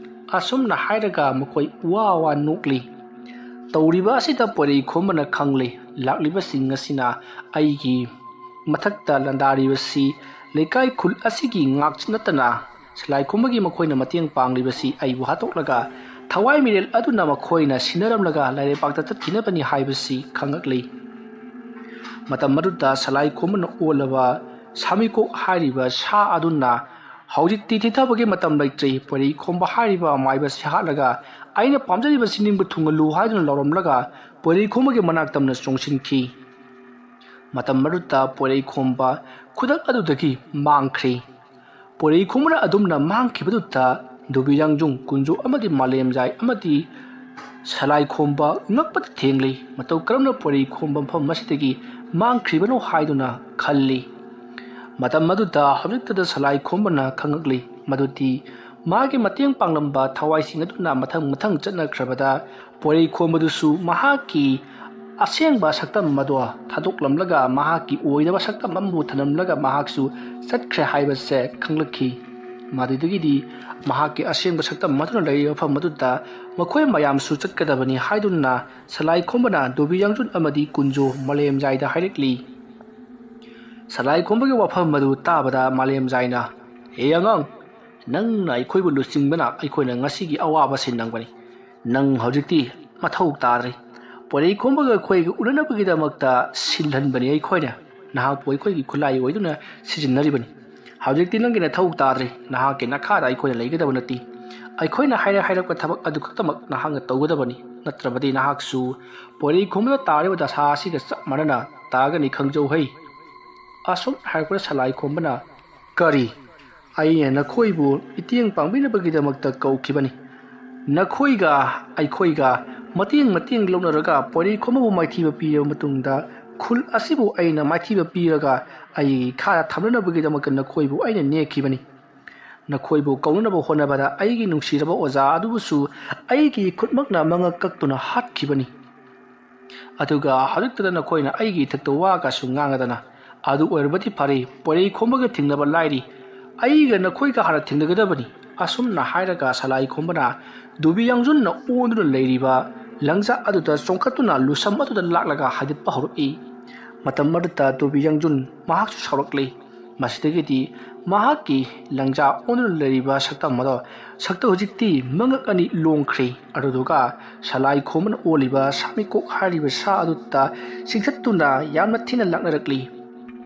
ꯑꯁꯨꯝꯅ ꯍꯥꯏꯔꯒ ꯃꯈꯣꯏ ꯋꯥ ꯋꯥ ꯅꯣꯛꯂꯤ꯫ ꯇꯧꯔꯤꯕ ꯑꯁꯤꯗ ꯄꯣꯏꯔꯩꯈꯣꯝꯕꯅ ꯈꯪꯂꯦ, ꯂꯥꯛꯂꯤꯕꯁꯤꯡ ꯑꯁꯤꯅ ꯑꯩꯒꯤ ꯃꯊꯛꯇ ꯂꯥꯟꯗꯥꯔꯤꯕꯁꯤ ꯂꯩꯀꯥꯏ ꯈꯨꯜ ꯑꯁꯤꯒꯤ ꯉꯥꯛ ꯅꯠꯇꯅ ꯁꯂꯥꯏꯈꯣꯝꯕꯒꯤ ꯃꯈꯣꯏꯅ ꯃꯇꯦꯡ ꯄꯥꯡꯂꯤꯕꯁꯤ ꯑꯩꯕꯨ ꯍꯥꯠꯇꯣꯛꯂꯒ ꯊꯋꯥꯏ ꯃꯤꯔꯦꯜ ꯑꯗꯨꯅ ꯃꯈꯣꯏꯅ ꯁꯤꯟꯅꯔꯝꯂꯒ ꯂꯥꯏꯔꯩꯄꯥꯛꯇ ꯆꯠꯈꯤꯅꯕꯅꯤ ꯍꯥꯏꯕꯁꯤ ꯈꯪꯂꯛꯂꯤ꯫ ꯃꯇꯝ ꯑꯗꯨꯗ ꯁꯂꯥꯏꯈꯣꯝꯕꯅ ꯑꯣꯜꯂꯕ ꯁꯥꯃꯤꯀꯣꯛ ꯍꯥꯏꯔꯤꯕ ꯁꯥ ꯑꯗꯨꯅ, "ꯍꯧꯖꯤꯛꯇꯤ ꯊꯤꯊꯕꯒꯤ ꯃꯇꯝ ꯂꯩꯇ꯭ꯔꯦ, ꯄꯣꯏꯔꯩꯈꯣꯝꯕ ꯍꯥꯏꯔꯤꯕ ꯃꯥꯏꯕꯁꯤ ꯍꯥꯠꯂꯒ ꯑꯩꯅ ꯄꯥꯝꯖꯔꯤꯕꯁꯤ ꯅꯤꯡꯕ ꯊꯨꯡꯍꯜꯂꯨ" ꯍꯥꯏꯗꯨꯅ ꯂꯥꯎꯔꯝꯂꯒ ꯄꯣꯏꯔꯩꯈꯣꯝꯕꯒꯤ ꯃꯅꯥꯛ ꯇꯝꯅ ꯆꯣꯡꯁꯤꯟꯈꯤ꯫ ꯃꯇꯝ ꯑꯗꯨꯗ ꯄꯣꯏꯔꯩꯈꯣꯝꯕ ꯈꯨꯗꯛ ꯑꯗꯨꯗꯒꯤ ꯃꯥꯡꯈ꯭ꯔꯦ꯫ ꯄꯣꯏꯔꯩꯈꯣꯝꯕꯅ ꯑꯗꯨꯝꯅ ꯃꯥꯡꯈꯤꯕꯗꯨꯗ ꯗꯣꯕꯤ ꯌꯥꯡꯖꯨꯡ, ꯀꯨꯟꯖꯨ ꯑꯃꯗꯤ ꯃꯥꯂꯦꯝꯖꯥꯏ ꯑꯃꯗꯤ ꯁꯂꯥꯏꯈꯣꯝꯕ ꯉꯛꯄꯗ ꯊꯦꯡꯂꯤ꯫ ꯃꯇꯧ ꯀꯔꯝꯅ ꯄꯣꯏꯔꯩꯈꯣꯝꯕ ꯃꯐꯝ ꯑꯁꯤꯗꯒꯤ ꯃꯥꯡꯈ꯭ꯔꯤꯕꯅꯣ ꯍꯥꯏꯗꯨꯅ ꯈꯜꯂꯤ꯫ ꯃꯇꯝ ꯑꯗꯨꯗ ꯍꯧꯖꯤꯛꯇꯗ ꯁꯂꯥꯏꯈꯣꯝꯕꯅ ꯈꯪꯉꯛꯂꯤ ꯃꯗꯨꯗꯤ ꯃꯥꯒꯤ ꯃꯇꯦꯡ ꯄꯥꯡꯂꯝꯕ ꯊꯋꯥꯏꯁꯤꯡ ꯑꯗꯨꯅ ꯃꯊꯪ ꯃꯊꯪ ꯆꯠꯅꯈ꯭ꯔꯕꯗ ꯄꯣꯏꯔꯩꯈꯣꯝꯕꯗꯨꯁꯨ ꯃꯍꯥꯛꯀꯤ ꯑꯁꯦꯡꯕ ꯁꯛꯇꯝ ꯑꯗꯣ ꯊꯥꯗꯣꯛꯂꯝꯂꯒ ꯃꯍꯥꯛꯀꯤ ꯑꯣꯏꯗꯕ ꯁꯛꯇꯝ ꯑꯃꯕꯨ ꯊꯝꯂꯝꯂꯒ ꯃꯍꯥꯛꯁꯨ ꯆꯠꯈ꯭ꯔꯦ ꯍꯥꯏꯕꯁꯦ ꯈꯪꯂꯛꯈꯤ꯫ ꯃꯗꯨꯗꯒꯤꯗꯤ ꯃꯍꯥꯛꯀꯤ ꯑꯁꯦꯡꯕ ꯁꯛꯇꯝ ꯑꯗꯨꯅ ꯂꯩꯔꯤꯕ ꯃꯐꯝ ꯑꯗꯨꯗ ꯃꯈꯣꯏ ꯃꯌꯥꯝꯁꯨ ꯆꯠꯀꯗꯕꯅꯤ ꯍꯥꯏꯗꯨꯅ ꯁꯂꯥꯏ ꯈꯣꯝꯕꯅ ꯗꯣꯕꯤ ꯌꯥꯡꯖꯨꯟ ꯑꯃꯗꯤ ꯀꯨꯟꯖꯣ ꯃꯥꯂꯦꯝꯖꯥꯏꯗ ꯍꯥꯏꯔꯛꯂꯤ꯫ ꯁꯂꯥꯏ ꯈꯣꯝꯕꯒꯤ ꯋꯥꯐꯝ ꯑꯗꯨ ꯇꯥꯕꯗ ꯃꯥꯂꯦꯝꯖꯥꯏꯅ, "ꯍꯦ ꯑꯉꯥꯡ, ꯅꯪꯅ ꯑꯩꯈꯣꯏꯕꯨ ꯂꯨꯆꯤꯡꯕꯅ ꯑꯩꯈꯣꯏꯅ ꯉꯁꯤꯒꯤ ꯑꯋꯥꯕ ꯁꯤꯟ ꯅꯪꯕꯅꯤ꯫ ꯅꯪ ꯍꯧꯖꯤꯛꯇꯤ ꯃꯊꯧ ꯇꯥꯗ꯭ꯔꯦ꯫ ꯄꯣꯏꯔꯩ ꯈꯣꯝꯕꯒ ꯑꯩꯈꯣꯏꯒ ꯎꯅꯅꯕꯒꯤꯗꯃꯛꯇ ꯁꯤꯜꯍꯟꯕꯅꯤ ꯑꯩꯈꯣꯏꯅ꯫ ꯅꯍꯥꯛꯄꯨ ꯑꯩꯈꯣꯏꯒꯤ ꯈꯨꯠꯂꯥꯏ ꯑꯣꯏꯗꯨꯅ ꯁꯤꯖꯤꯟꯅꯔꯤꯕꯅꯤ꯫ ꯍꯧꯖꯤꯛꯇꯤ ꯅꯪꯒꯤ ꯅꯊꯧ ꯇꯥꯗ꯭ꯔꯦ꯫ ꯅꯍꯥꯛꯀꯤ ꯅꯈꯥꯗ ꯑꯩꯈꯣꯏꯅ ꯂꯩꯒꯗꯕ ꯅꯠꯇꯦ꯫ ꯑꯩꯈꯣꯏꯅ ꯍꯥꯏꯔ ꯍꯥꯏꯔꯛꯄ ꯊꯕꯛ ꯑꯗꯨ ꯈꯛꯇꯃꯛ ꯅꯍꯥꯛꯅ ꯇꯧꯒꯗꯕꯅꯤ꯫ ꯅꯠꯇ꯭ꯔꯕꯗꯤ ꯅꯍꯥꯛꯁꯨ ꯄꯣꯏꯔꯩ ꯈꯣꯝꯕꯗ ꯇꯥꯔꯤꯕ ꯗꯁꯥ ꯑꯁꯤꯒ ꯆꯞ ꯃꯥꯟꯅꯅ ꯇꯥꯒꯅꯤ, ꯈꯪꯖꯧ ꯍꯩ꯫" ꯑꯁꯨꯝ ꯍꯥꯏꯔꯛꯄꯗ ꯁꯂꯥꯏ ꯈꯣꯝꯕꯅ, "ꯀꯔꯤ? ꯑꯩꯅ ꯅꯈꯣꯏꯕꯨ ꯃꯇꯦꯡ ꯄꯥꯡꯕꯤꯅꯕꯒꯤꯗꯃꯛꯇ ꯀꯧꯈꯤꯕꯅꯤ꯫ ꯅꯈꯣꯏꯒ ꯑꯩꯈꯣꯏꯒ ꯃꯇꯦꯡ ꯃꯇꯦꯡ ꯂꯧꯅꯔꯒ ꯄꯣꯏꯔꯩ ꯈꯣꯝꯕꯕꯨ ꯃꯥꯏꯊꯤꯕ ꯄꯤꯔꯕ ꯃꯇꯨꯡꯗ ꯈꯨꯜ ꯑꯁꯤꯕꯨ ꯑꯩꯅ ꯃꯥꯏꯊꯤꯕ ꯄꯤꯔꯒ ꯑꯩꯒꯤ ꯏꯈꯥꯗ ꯊꯝꯅꯅꯕꯒꯤꯗꯃꯛꯇ ꯅꯈꯣꯏꯕꯨ ꯑꯩꯅ ꯅꯦꯛꯈꯤꯕꯅꯤ꯫ ꯅꯈꯣꯏꯕꯨ ꯀꯧꯅꯅꯕ ꯍꯣꯠꯅꯕꯗ ꯑꯩꯒꯤ ꯅꯨꯡꯁꯤꯔꯕ ꯑꯣꯖꯥ ꯑꯗꯨꯕꯨꯁꯨ ꯑꯩꯒꯤ ꯈꯨꯠꯃꯛꯅ ꯃꯉꯛ ꯀꯛꯇꯨꯅ ꯍꯥꯠꯈꯤꯕꯅꯤ꯫ ꯑꯗꯨꯒ ꯍꯧꯖꯤꯛꯇꯗ ꯅꯈꯣꯏꯅ ꯑꯩꯒꯤ ꯏꯊꯛꯇ ꯋꯥꯒꯁꯨ ꯉꯥꯡꯉꯗꯅ꯫ ꯑꯗꯨ ꯑꯣꯏꯔꯕꯗꯤ ꯐꯔꯦ, ꯄꯣꯏꯔꯩ ꯈꯣꯝꯕꯒ ꯊꯦꯡꯅꯕ ꯂꯥꯏꯔꯤ, ꯑꯩꯒ ꯅꯈꯣꯏꯒ ꯍꯥꯟꯅ ꯊꯦꯡꯅꯒꯗꯕꯅꯤ꯫" ꯑꯁꯨꯝꯅ ꯍꯥꯏꯔꯒ ꯁꯂꯥꯏ ꯈꯣꯝꯕꯅ ꯗꯨꯕꯤ ꯌꯥꯡꯖꯨꯟꯅ ꯑꯣꯟꯗꯨꯅ ꯂꯩꯔꯤꯕ ꯂꯪꯖꯥ ꯑꯗꯨꯗ ꯆꯣꯡꯈꯠꯇꯨꯅ ꯂꯨꯁꯝ ꯑꯗꯨꯗ ꯂꯥꯛꯂꯒ ꯍꯥꯏꯗꯠꯄ ꯍꯧꯔꯛꯏ꯫ ꯃꯇꯝ ꯑꯗꯨꯗ ꯗꯨꯕꯤ ꯌꯥꯡꯖꯨꯟ ꯃꯍꯥꯛꯁꯨ ꯁꯥꯎꯔꯛꯂꯤ꯫ ꯃꯁꯤꯗꯒꯤꯗꯤ ꯃꯍꯥꯛꯀꯤ ꯂꯪꯖꯥ ꯑꯣꯟꯗꯨꯅ ꯂꯩꯔꯤꯕ ꯁꯛꯇꯝ ꯑꯗꯣ ꯁꯛꯇ ꯍꯧꯖꯤꯛꯇꯤ ꯃꯉꯛ ꯑꯅꯤ ꯂꯣꯡꯈ꯭ꯔꯦ꯫ ꯑꯗꯨꯗꯨꯒ ꯁꯂꯥꯏ ꯈꯣꯝꯕꯅ ꯑꯣꯜꯂꯤꯕ ꯁꯥꯃꯤꯀꯣꯛ ꯍꯥꯏꯔꯤꯕ ꯁꯥ ꯑꯗꯨꯗ ꯆꯤꯡꯊꯠꯇꯨꯅ ꯌꯥꯝꯅ ꯊꯤꯅ ꯂꯥꯛꯅꯔꯛꯂꯤ꯫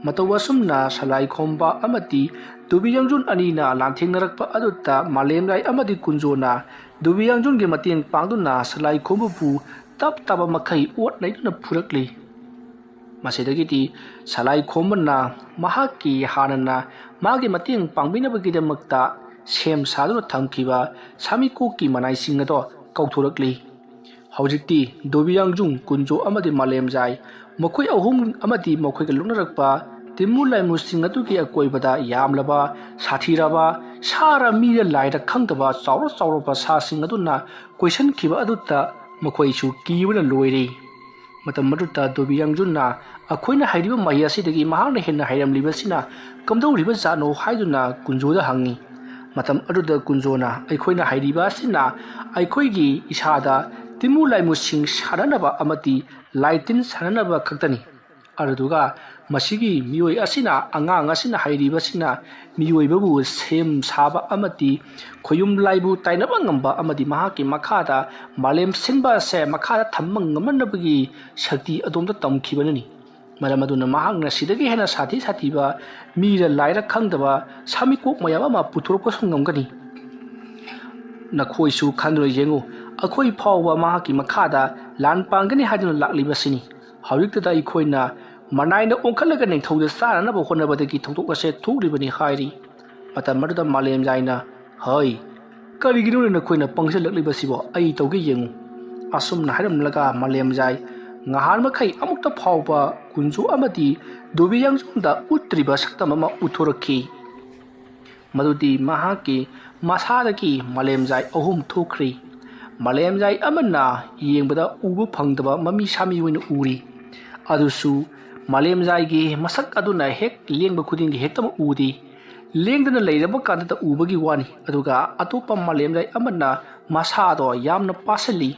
ꯃꯇꯧ ꯑꯁꯨꯝꯅ ꯁꯂꯥꯏ ꯈꯣꯝꯕ ꯑꯃꯗꯤ ꯗꯨꯕꯤ ꯌꯥꯡꯖꯨꯟ ꯑꯅꯤꯅ ꯂꯥꯟꯊꯦꯡꯅꯔꯛꯄ ꯑꯗꯨꯗ ꯃꯥꯂꯦꯝꯂꯥꯏ ꯑꯃꯗꯤ ꯀꯨꯟꯖꯣꯅ ꯗꯨꯕꯤ ꯌꯥꯡꯖꯨꯟꯒꯤ ꯃꯇꯦꯡ ꯄꯥꯡꯗꯨꯅ ꯁꯂꯥꯏ ꯈꯣꯝꯕꯕꯨ ꯇꯞ ꯇꯥꯕ ꯃꯈꯩ ꯑꯣꯠ ꯅꯩꯗꯨꯅ ꯐꯨꯔꯛꯂꯤ꯫ ꯃꯁꯤꯗꯒꯤꯗꯤ ꯁꯂꯥꯏ ꯈꯣꯝꯕꯅ ꯃꯍꯥꯛꯀꯤ ꯍꯥꯟꯅꯅ ꯃꯥꯒꯤ ꯃꯇꯦꯡ ꯄꯥꯡꯕꯤꯅꯕꯒꯤꯗꯃꯛꯇ ꯁꯦꯝ ꯁꯥꯗꯨꯅ ꯊꯝꯈꯤꯕ ꯁꯥꯃꯤꯀꯣꯛꯀꯤ ꯃꯅꯥꯏꯁꯤꯡ ꯑꯗꯣ ꯀꯧꯊꯣꯔꯛꯂꯤ꯫ ꯍꯧꯖꯤꯛꯇꯤ ꯗꯣꯕꯤꯌꯥꯡꯖꯨꯡ, ꯀꯨꯟꯖꯣ ꯑꯃꯗꯤ ꯃꯥꯂꯦꯝꯖꯥꯏ, ꯃꯈꯣꯏ ꯑꯍꯨꯝ ꯑꯃꯗꯤ ꯃꯈꯣꯏꯒ ꯂꯣꯏꯅꯔꯛꯄ ꯇꯤꯃꯨ ꯂꯥꯏꯃꯨꯁꯤꯡ ꯑꯗꯨꯒꯤ ꯑꯀꯣꯏꯕꯗ ꯌꯥꯝꯂꯕ, ꯁꯥꯊꯤꯔꯕ, ꯁꯥꯔ ꯃꯤꯔ ꯂꯥꯏꯔ ꯈꯪꯗꯕ ꯆꯥꯎꯔ ꯆꯥꯎꯔꯕ ꯁꯥꯁꯤꯡ ꯑꯗꯨꯅ ꯀꯣꯏꯁꯟꯈꯤꯕ ꯑꯗꯨꯗ ꯃꯈꯣꯏꯁꯨ ꯀꯤꯕꯅ ꯂꯣꯏꯔꯦ꯫ ꯃꯇꯝ ꯑꯗꯨꯗ ꯗꯣꯕꯤꯌꯥꯡꯖꯨꯟꯅ, "ꯑꯩꯈꯣꯏꯅ ꯍꯩꯔꯤꯕ ꯃꯍꯩ ꯑꯁꯤꯗꯒꯤ ꯃꯍꯥꯛꯅ ꯍꯦꯟꯅ ꯍꯩꯔꯝꯂꯤꯕꯁꯤꯅ ꯀꯝꯗꯧꯔꯤꯕ ꯖꯥꯠꯅꯣ?" ꯍꯥꯏꯗꯨꯅ ꯀꯨꯟꯖꯣꯗ ꯍꯪꯉꯤ꯫ ꯃꯇꯝ ꯑꯗꯨꯗ ꯀꯨꯟꯖꯣꯅ ꯑꯩꯈꯣꯏꯅ ꯍꯩꯔꯤꯕ ꯑꯁꯤꯅ ꯑꯩꯈꯣꯏꯒꯤ ꯏꯁꯥꯗ ꯇꯤꯃꯨ ꯂꯥꯏꯃꯨꯁꯤꯡ ꯁꯥꯟꯅꯅꯕ ꯑꯃꯗꯤ ꯂꯥꯏꯇꯤꯟ ꯁꯥꯟꯅꯅꯕ ꯈꯛꯇꯅꯤ꯫ ꯑꯗꯨꯗꯨꯒ ꯃꯁꯤꯒꯤ ꯃꯤꯑꯣꯏ ꯑꯁꯤꯅ, ꯑꯉꯥꯡ ꯑꯁꯤꯅ ꯍꯩꯔꯤꯕꯁꯤꯅ ꯃꯤꯑꯣꯏꯕꯕꯨ ꯁꯦꯝ ꯁꯥꯕ ꯑꯃꯗꯤ ꯈꯣꯌꯨꯝ ꯂꯥꯏꯕꯨ ꯇꯥꯏꯅꯕ ꯉꯝꯕ ꯑꯃꯗꯤ ꯃꯍꯥꯛꯀꯤ ꯃꯈꯥꯗ ꯃꯥꯂꯦꯝ ꯁꯤꯟꯕ ꯑꯁꯦ ꯃꯈꯥꯗ ꯊꯝꯕ ꯉꯝꯅꯅꯕꯒꯤ ꯁꯛꯇꯤ ꯑꯗꯣꯝꯗ ꯇꯝꯈꯤꯕꯅꯅꯤ꯫ ꯃꯔꯝ ꯑꯗꯨꯅ ꯃꯍꯥꯛꯅ ꯁꯤꯗꯒꯤ ꯍꯦꯟꯅ ꯁꯥꯊꯤ ꯁꯥꯊꯤꯕ ꯃꯤꯔ ꯂꯥꯏꯔ ꯈꯪꯗꯕ ꯁꯥꯃꯤꯀꯣꯛ ꯃꯌꯥꯝ ꯑꯃ ꯄꯨꯊꯣꯔꯛꯄꯁꯨ ꯉꯝꯒꯅꯤ꯫ ꯅꯈꯣꯏꯁꯨ ꯈꯟꯗꯨꯅ ꯌꯦꯡꯉꯨ, ꯑꯩꯈꯣꯏ ꯐꯥꯎꯕ ꯃꯍꯥꯛꯀꯤ ꯃꯈꯥꯗ ꯂꯥꯟ ꯄꯥꯡꯒꯅꯤ ꯍꯥꯏꯗꯨꯅ ꯂꯥꯛꯂꯤꯕꯁꯤꯅꯤ꯫ ꯍꯧꯖꯤꯛꯇꯗ ꯑꯩꯈꯣꯏꯅ ꯃꯅꯥꯏꯅ ꯑꯣꯟꯈꯠꯂꯒ ꯅꯤꯡꯊꯧꯗ ꯆꯥꯅꯅꯕ ꯍꯣꯠꯅꯕꯗꯒꯤ ꯊꯧꯗꯣꯛ ꯑꯁꯦ ꯊꯣꯛꯂꯤꯕꯅꯤ ꯍꯥꯏꯔꯤ꯫ ꯃꯇꯝ ꯑꯗꯨꯗ ꯃꯥꯂꯦꯝ ꯌꯥꯏꯅ, "ꯍꯩ, ꯀꯔꯤꯒꯤꯅꯣꯅꯦ ꯅꯈꯣꯏꯅ ꯄꯪꯁꯤꯜꯂꯛꯂꯤꯕꯁꯤꯕꯣ? ꯑꯩ ꯇꯧꯒꯦ ꯌꯦꯡꯉꯨ꯫" ꯑꯁꯨꯝꯅ ꯍꯥꯏꯔꯝꯂꯒ ꯃꯥꯂꯦꯝ ꯌꯥꯏ ꯉꯍꯥꯟ ꯃꯈꯩ ꯑꯃꯨꯛꯇ ꯐꯥꯎꯕ ꯀꯨꯟꯖꯨ ꯑꯃꯗꯤ ꯗꯣꯕꯤ ꯌꯥꯡꯖꯨꯝꯗ ꯎꯠꯇ꯭ꯔꯤꯕ ꯁꯛꯇꯝ ꯑꯃ ꯎꯠꯊꯣꯔꯛꯈꯤ꯫ ꯃꯗꯨꯗꯤ ꯃꯍꯥꯛꯀꯤ ꯃꯁꯥꯗꯒꯤ ꯃꯥꯂꯦꯝꯖꯥꯏ ꯑꯍꯨꯝ ꯊꯣꯛꯈ꯭ꯔꯤ꯫ ꯃꯥꯂꯦꯝꯖꯥꯏ ꯑꯃꯅ ꯌꯦꯡꯕꯗ ꯎꯕ ꯐꯪꯗꯕ ꯃꯃꯤ ꯁꯥꯃꯤ ꯑꯣꯏꯅ ꯎꯔꯤ꯫ ꯑꯗꯨꯁꯨ ꯃꯥꯂꯦꯝꯖꯥꯏꯒꯤ ꯃꯁꯛ ꯑꯗꯨꯅ ꯍꯦꯛ ꯂꯦꯡꯕ ꯈꯨꯗꯤꯡꯒꯤ ꯍꯦꯛꯇꯃꯛ ꯎꯗꯦ꯫ ꯂꯦꯡꯗꯅ ꯂꯩꯔꯕ ꯀꯥꯟꯗꯇ ꯎꯕꯒꯤ ꯋꯥꯅꯤ꯫ ꯑꯗꯨꯒ ꯑꯇꯣꯞꯄ ꯃꯥꯂꯦꯝꯖꯥꯏ ꯑꯃꯅ ꯃꯁꯥꯗꯣ ꯌꯥꯝꯅ ꯄꯥꯁꯤꯜꯂꯤ꯫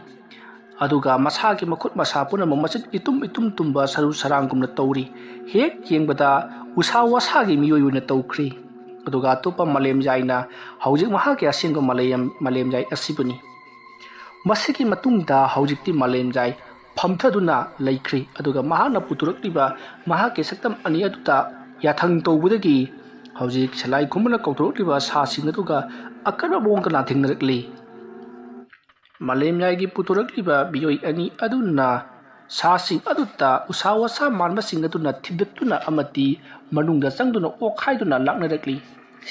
ꯑꯗꯨꯒ ꯃꯁꯥꯒꯤ ꯃꯈꯨꯠ ꯃꯁꯥ ꯄꯨꯝꯅꯃꯛ ꯃꯆꯤꯟ ꯏꯇꯨꯝ ꯏꯇꯨꯝ ꯇꯨꯝꯕ ꯁꯔꯨ ꯁꯔꯥꯡꯒꯨꯝꯅ ꯇꯧꯔꯤ꯫ ꯍꯦꯛ ꯌꯦꯡꯕꯗ ꯎꯁꯥ ꯋꯥꯁꯥꯒꯤ ꯃꯤꯑꯣꯏ ꯑꯣꯏꯅ ꯇꯧꯈ꯭ꯔꯤ꯫ ꯑꯗꯨꯒ ꯑꯇꯣꯞꯄ ꯃꯥꯂꯦꯝ ꯌꯥꯏꯅ ꯍꯧꯖꯤꯛ ꯃꯍꯥꯛꯀꯤ ꯑꯁꯦꯡꯕ ꯃꯥꯂꯦꯝ, ꯃꯥꯂꯦꯝ ꯌꯥꯏ ꯑꯁꯤꯕꯨꯅꯤ꯫ ꯃꯁꯤꯒꯤ ꯃꯇꯨꯡꯗ ꯍꯧꯖꯤꯛꯇꯤ ꯃꯥꯂꯦꯝ ꯌꯥꯏ ꯐꯝꯊꯗꯨꯅ ꯂꯩꯈ꯭ꯔꯤ꯫ ꯑꯗꯨꯒ ꯃꯍꯥꯛꯅ ꯄꯨꯊꯣꯔꯛꯂꯤꯕ ꯃꯍꯥꯛꯀꯤ ꯁꯛꯇꯝ ꯑꯅꯤ ꯑꯗꯨꯗ ꯌꯥꯊꯪ ꯇꯧꯕꯗꯒꯤ ꯍꯧꯖꯤꯛ ꯁꯂꯥꯏ ꯈꯨꯝꯕꯅ ꯀꯧꯊꯣꯔꯛꯂꯤꯕ ꯁꯥꯁꯤꯡ ꯑꯗꯨꯒ ꯑꯀꯟꯕ ꯃꯑꯣꯡꯗ ꯂꯥꯟꯊꯦꯡꯅꯔꯛꯂꯤ꯫ ꯃꯥꯂꯦꯝ ꯌꯥꯏꯒꯤ ꯄꯨꯊꯣꯔꯛꯂꯤꯕ ꯃꯤꯑꯣꯏ ꯑꯅꯤ ꯑꯗꯨꯅ ꯁꯥꯁꯤꯡ ꯑꯗꯨꯗ ꯎꯁꯥ ꯋꯥꯁꯥ ꯃꯥꯟꯕꯁꯤꯡ ꯑꯗꯨꯅ ꯊꯤꯟꯗꯠꯇꯨꯅ ꯑꯃꯗꯤ ꯃꯅꯨꯡꯗ ꯆꯪꯗꯨꯅ ꯑꯣꯛꯈꯥꯏꯗꯨꯅ ꯂꯥꯛꯅꯔꯛꯂꯤ꯫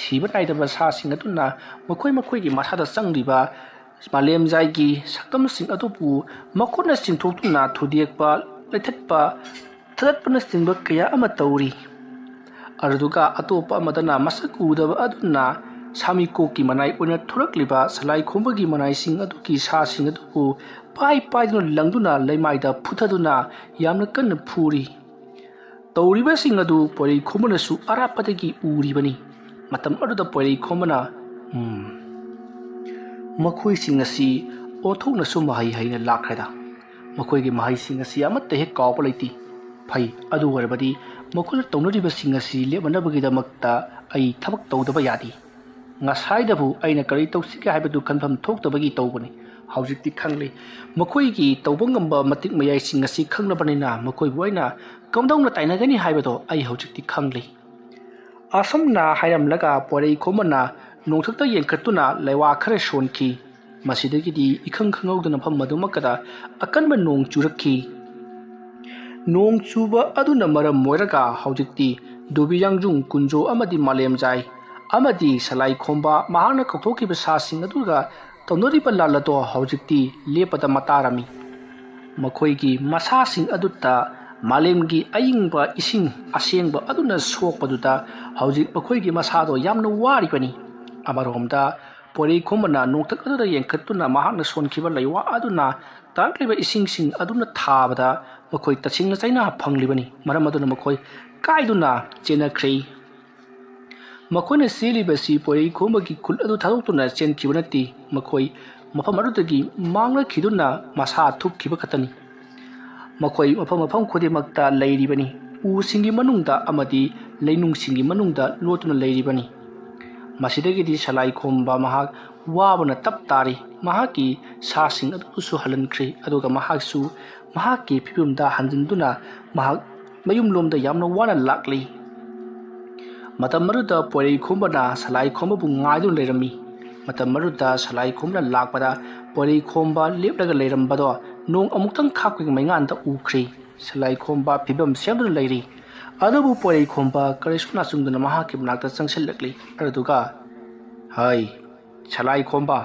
ꯁꯤꯕ ꯅꯥꯏꯗꯕ ꯁꯥꯁꯤꯡ ꯑꯗꯨꯅ ꯃꯈꯣꯏ ꯃꯈꯣꯏꯒꯤ ꯃꯁꯥꯗ ꯆꯪꯂꯤꯕ ꯃꯥꯂꯦꯝꯖꯥꯏꯒꯤ ꯁꯛꯇꯝꯁꯤꯡ ꯑꯗꯨꯕꯨ ꯃꯈꯨꯠꯅ ꯆꯤꯡꯊꯣꯛꯇꯨꯅ ꯊꯨꯗꯦꯛꯄ, ꯂꯩꯊꯠꯄ, ꯊꯗꯠꯄꯅꯆꯤꯡꯕ ꯀꯌꯥ ꯑꯃ ꯇꯧꯔꯤ꯫ ꯑꯗꯨꯒ ꯑꯇꯣꯞꯄ ꯑꯃꯗꯅ ꯃꯁꯛ ꯎꯗꯕ ꯑꯗꯨꯅ ꯁꯥꯃꯤꯀꯣꯛꯀꯤ ꯃꯅꯥꯏ ꯑꯣꯏꯅ ꯊꯣꯔꯛꯂꯤꯕ ꯁꯂꯥꯏ ꯈꯣꯝꯕꯒꯤ ꯃꯅꯥꯏꯁꯤꯡ ꯑꯗꯨꯒꯤ ꯁꯥꯁꯤꯡ ꯑꯗꯨꯕꯨ ꯄꯥꯏ ꯄꯥꯏꯗꯨꯅ ꯂꯪꯗꯨꯅ ꯂꯩꯃꯥꯏꯗ ꯐꯨꯊꯗꯨꯅ ꯌꯥꯝꯅ ꯀꯟꯅ ꯐꯨꯔꯤ꯫ ꯇꯧꯔꯤꯕꯁꯤꯡ ꯑꯗꯨ ꯄꯣꯏꯔꯩ ꯈꯣꯝꯕꯅꯁꯨ ꯑꯔꯥꯞꯄꯗꯒꯤ ꯎꯔꯤꯕꯅꯤ꯫ ꯃꯇꯝ ꯑꯗꯨꯗ ꯄꯣꯏꯔꯩ ꯈꯣꯝꯕꯅ ꯎꯝ, ꯃꯈꯣꯏꯁꯤꯡ ꯑꯁꯤ ꯑꯣꯟꯊꯣꯛꯅꯁꯨ ꯃꯍꯩ ꯍꯩꯅ ꯂꯥꯛꯈ꯭ꯔꯦꯗ꯫ ꯃꯈꯣꯏꯒꯤ ꯃꯍꯩꯁꯤꯡ ꯑꯁꯤ ꯑꯃꯠꯇ ꯍꯦꯛ ꯀꯥꯎꯕ ꯂꯩꯇꯦ꯫ ꯐꯩ, ꯑꯗꯨ ꯑꯣꯏꯔꯕꯗꯤ ꯃꯈꯣꯏꯅ ꯇꯧꯅꯔꯤꯕꯁꯤꯡ ꯑꯁꯤ ꯂꯦꯞꯅꯅꯕꯒꯤꯗꯃꯛꯇ ꯑꯩ ꯊꯕꯛ ꯇꯧꯗꯕ ꯌꯥꯗꯦ꯫ ꯉꯁꯥꯏꯗꯕꯨ ꯑꯩꯅ ꯀꯔꯤ ꯇꯧꯁꯤꯒꯦ ꯍꯥꯏꯕꯗꯨ ꯈꯟꯐꯝ ꯊꯣꯛꯇꯕꯒꯤ ꯇꯧꯕꯅꯤ꯫ ꯍꯧꯖꯤꯛꯇꯤ ꯈꯪꯂꯦ꯫ ꯃꯈꯣꯏꯒꯤ ꯇꯧꯕ ꯉꯝꯕ ꯃꯇꯤꯛ ꯃꯌꯥꯏꯁꯤꯡ ꯑꯁꯤ ꯈꯪꯂꯕꯅꯤꯅ ꯃꯈꯣꯏꯕꯨ ꯑꯩꯅ ꯀꯝꯗꯧꯅ ꯇꯥꯏꯅꯒꯅꯤ ꯍꯥꯏꯕꯗꯣ ꯑꯩ ꯍꯧꯖꯤꯛꯇꯤ ꯈꯪꯂꯦ꯫ ꯑꯁꯨꯝꯅ ꯍꯥꯏꯔꯝꯂꯒ ꯄꯣꯏꯔꯩꯈꯣꯝꯕꯅ ꯅꯣꯡꯊꯛꯇ ꯌꯦꯡꯈꯠꯇꯨꯅ ꯂꯩꯋꯥ ꯈꯔ ꯁꯣꯟꯈꯤ꯫ ꯃꯁꯤꯗꯒꯤꯗꯤ ꯏꯈꯪ ꯈꯪꯍꯧꯗꯅ ꯃꯐꯝ ꯑꯗꯨꯃꯛꯇꯗ ꯑꯀꯟꯕ ꯅꯣꯡ ꯆꯨꯔꯛꯈꯤ꯫ ꯅꯣꯡ ꯆꯨꯕ ꯑꯗꯨꯅ ꯃꯔꯝ ꯑꯣꯏꯔꯒ ꯍꯧꯖꯤꯛꯇꯤ ꯗꯨꯕꯤꯌꯥꯡꯖꯨꯡ, ꯀꯨꯟꯖꯣ ꯑꯃꯗꯤ ꯃꯥꯂꯦꯝꯖꯥꯏ ꯑꯃꯗꯤ ꯁꯂꯥꯏꯈꯣꯝꯕ ꯃꯍꯥꯛꯅ ꯀꯧꯊꯣꯛꯈꯤꯕ ꯁꯥꯁꯤꯡ ꯑꯗꯨꯒ ꯇꯧꯅꯔꯤꯕ ꯂꯥꯟ ꯑꯗꯣ ꯍꯧꯖꯤꯛꯇꯤ ꯂꯦꯞꯄꯗ ꯃꯇꯥꯔꯝꯃꯤ꯫ ꯃꯈꯣꯏꯒꯤ ꯃꯁꯥꯁꯤꯡ ꯑꯗꯨꯗ ꯃꯥꯂꯦꯝꯒꯤ ꯑꯏꯪꯕ ꯏꯁꯤꯡ ꯑꯁꯦꯡꯕ ꯑꯗꯨꯅ ꯁꯣꯛꯄꯗꯨꯗ ꯍꯧꯖꯤꯛ ꯃꯈꯣꯏꯒꯤ ꯃꯁꯥꯗꯣ ꯌꯥꯝꯅ ꯋꯥꯔꯤꯕꯅꯤ꯫ ꯑꯃꯔꯣꯝꯗ ꯄꯣꯏꯔꯩꯈꯣꯝꯕꯅ ꯅꯣꯡꯊꯛ ꯑꯗꯨꯗ ꯌꯦꯡꯈꯠꯇꯨꯅ ꯃꯍꯥꯛꯅ ꯁꯣꯟꯈꯤꯕ ꯂꯩꯋꯥ ꯑꯗꯨꯅ ꯇꯥꯔꯛꯂꯤꯕ ꯏꯁꯤꯡꯁꯤꯡ ꯑꯗꯨꯅ ꯊꯥꯕꯗ ꯃꯈꯣꯏ ꯇꯁꯦꯡꯅ ꯆꯩꯅꯥ ꯐꯪꯂꯤꯕꯅꯤ꯫ ꯃꯔꯝ ꯑꯗꯨꯅ ꯃꯈꯣꯏ ꯀꯥꯏꯗꯨꯅ ꯆꯦꯟꯅꯈ꯭ꯔꯦ꯫ ꯃꯈꯣꯏꯅ ꯆꯦꯜꯂꯤꯕꯁꯤ ꯄꯣꯏꯔꯩꯈꯣꯝꯕꯒꯤ ꯈꯨꯜ ꯑꯗꯨ ꯊꯥꯗꯣꯛꯇꯨꯅ ꯆꯦꯟꯈꯤꯕ ꯅꯠꯇꯦ꯫ ꯃꯈꯣꯏ ꯃꯐꯝ ꯑꯗꯨꯗꯒꯤ ꯃꯥꯡꯂꯛꯈꯤꯗꯨꯅ ꯃꯁꯥ ꯊꯨꯞꯈꯤꯕ ꯈꯛꯇꯅꯤ꯫ ꯃꯈꯣꯏ ꯃꯐꯝ ꯃꯐꯝ ꯈꯨꯗꯤꯡꯃꯛꯇ ꯂꯩꯔꯤꯕꯅꯤ꯫ ꯎꯁꯤꯡꯒꯤ ꯃꯅꯨꯡꯗ ꯑꯃꯗꯤ ꯂꯩꯅꯨꯡꯁꯤꯡꯒꯤ ꯃꯅꯨꯡꯗ ꯂꯣꯠꯇꯨꯅ ꯂꯩꯔꯤꯕꯅꯤ꯫ ꯃꯁꯤꯗꯒꯤꯗꯤ ꯁꯂꯥꯏꯈꯣꯝꯕ ꯃꯍꯥꯛ ꯋꯥꯕꯅ ꯇꯞ ꯇꯥꯔꯤ꯫ ꯃꯍꯥꯛꯀꯤ ꯁꯥꯁꯤꯡ ꯑꯗꯨꯕꯨꯁꯨ ꯍꯜꯍꯟꯈ꯭ꯔꯦ, ꯑꯗꯨꯒ ꯃꯍꯥꯛꯁꯨ ꯃꯍꯥꯛꯀꯤ ꯐꯤꯕꯝꯗ ꯍꯟꯖꯤꯟꯗꯨꯅ ꯃꯍꯥꯛ ꯃꯌꯨꯝꯂꯣꯝꯗ ꯌꯥꯝꯅ ꯋꯥꯅ ꯂꯥꯛꯂꯤ꯫ ꯃꯇꯝ ꯑꯗꯨꯗ ꯄꯣꯏꯔꯩꯈꯣꯝꯕꯅ ꯁꯂꯥꯏꯈꯣꯝꯕꯕꯨ ꯉꯥꯏꯗꯨꯅ ꯂꯩꯔꯝꯃꯤ꯫ ꯃꯇꯝ ꯑꯗꯨꯗ ꯁꯂꯥꯏꯈꯣꯝꯕꯅ ꯂꯥꯛꯄꯗ ꯄꯣꯏꯔꯩꯈꯣꯝꯕ ꯂꯦꯞꯂꯒ ꯂꯩꯔꯝꯕꯗꯣ ꯅꯣꯡ ꯑꯃꯨꯛꯇꯪ ꯈꯥꯛꯄꯒꯤ ꯃꯩꯉꯥꯟꯗ ꯎꯈ꯭ꯔꯦ꯫ ꯁꯂꯥꯏꯈꯣꯝꯕ ꯐꯤꯕꯝ ꯁꯦꯝꯗꯨꯅ ꯂꯩꯔꯤ꯫ ꯑꯗꯨꯕꯨ ꯄꯣꯏꯔꯩꯈꯣꯝꯕ ꯀꯔꯤꯁꯨ ꯅꯥꯆꯨꯡꯗꯅ ꯃꯍꯥꯛꯀꯤ ꯃꯅꯥꯛꯇ ꯆꯪꯁꯤꯜꯂꯛꯂꯤ꯫ ꯑꯗꯨꯗꯨꯒ, "ꯍꯩ, ꯁꯂꯥꯏꯈꯣꯝꯕ,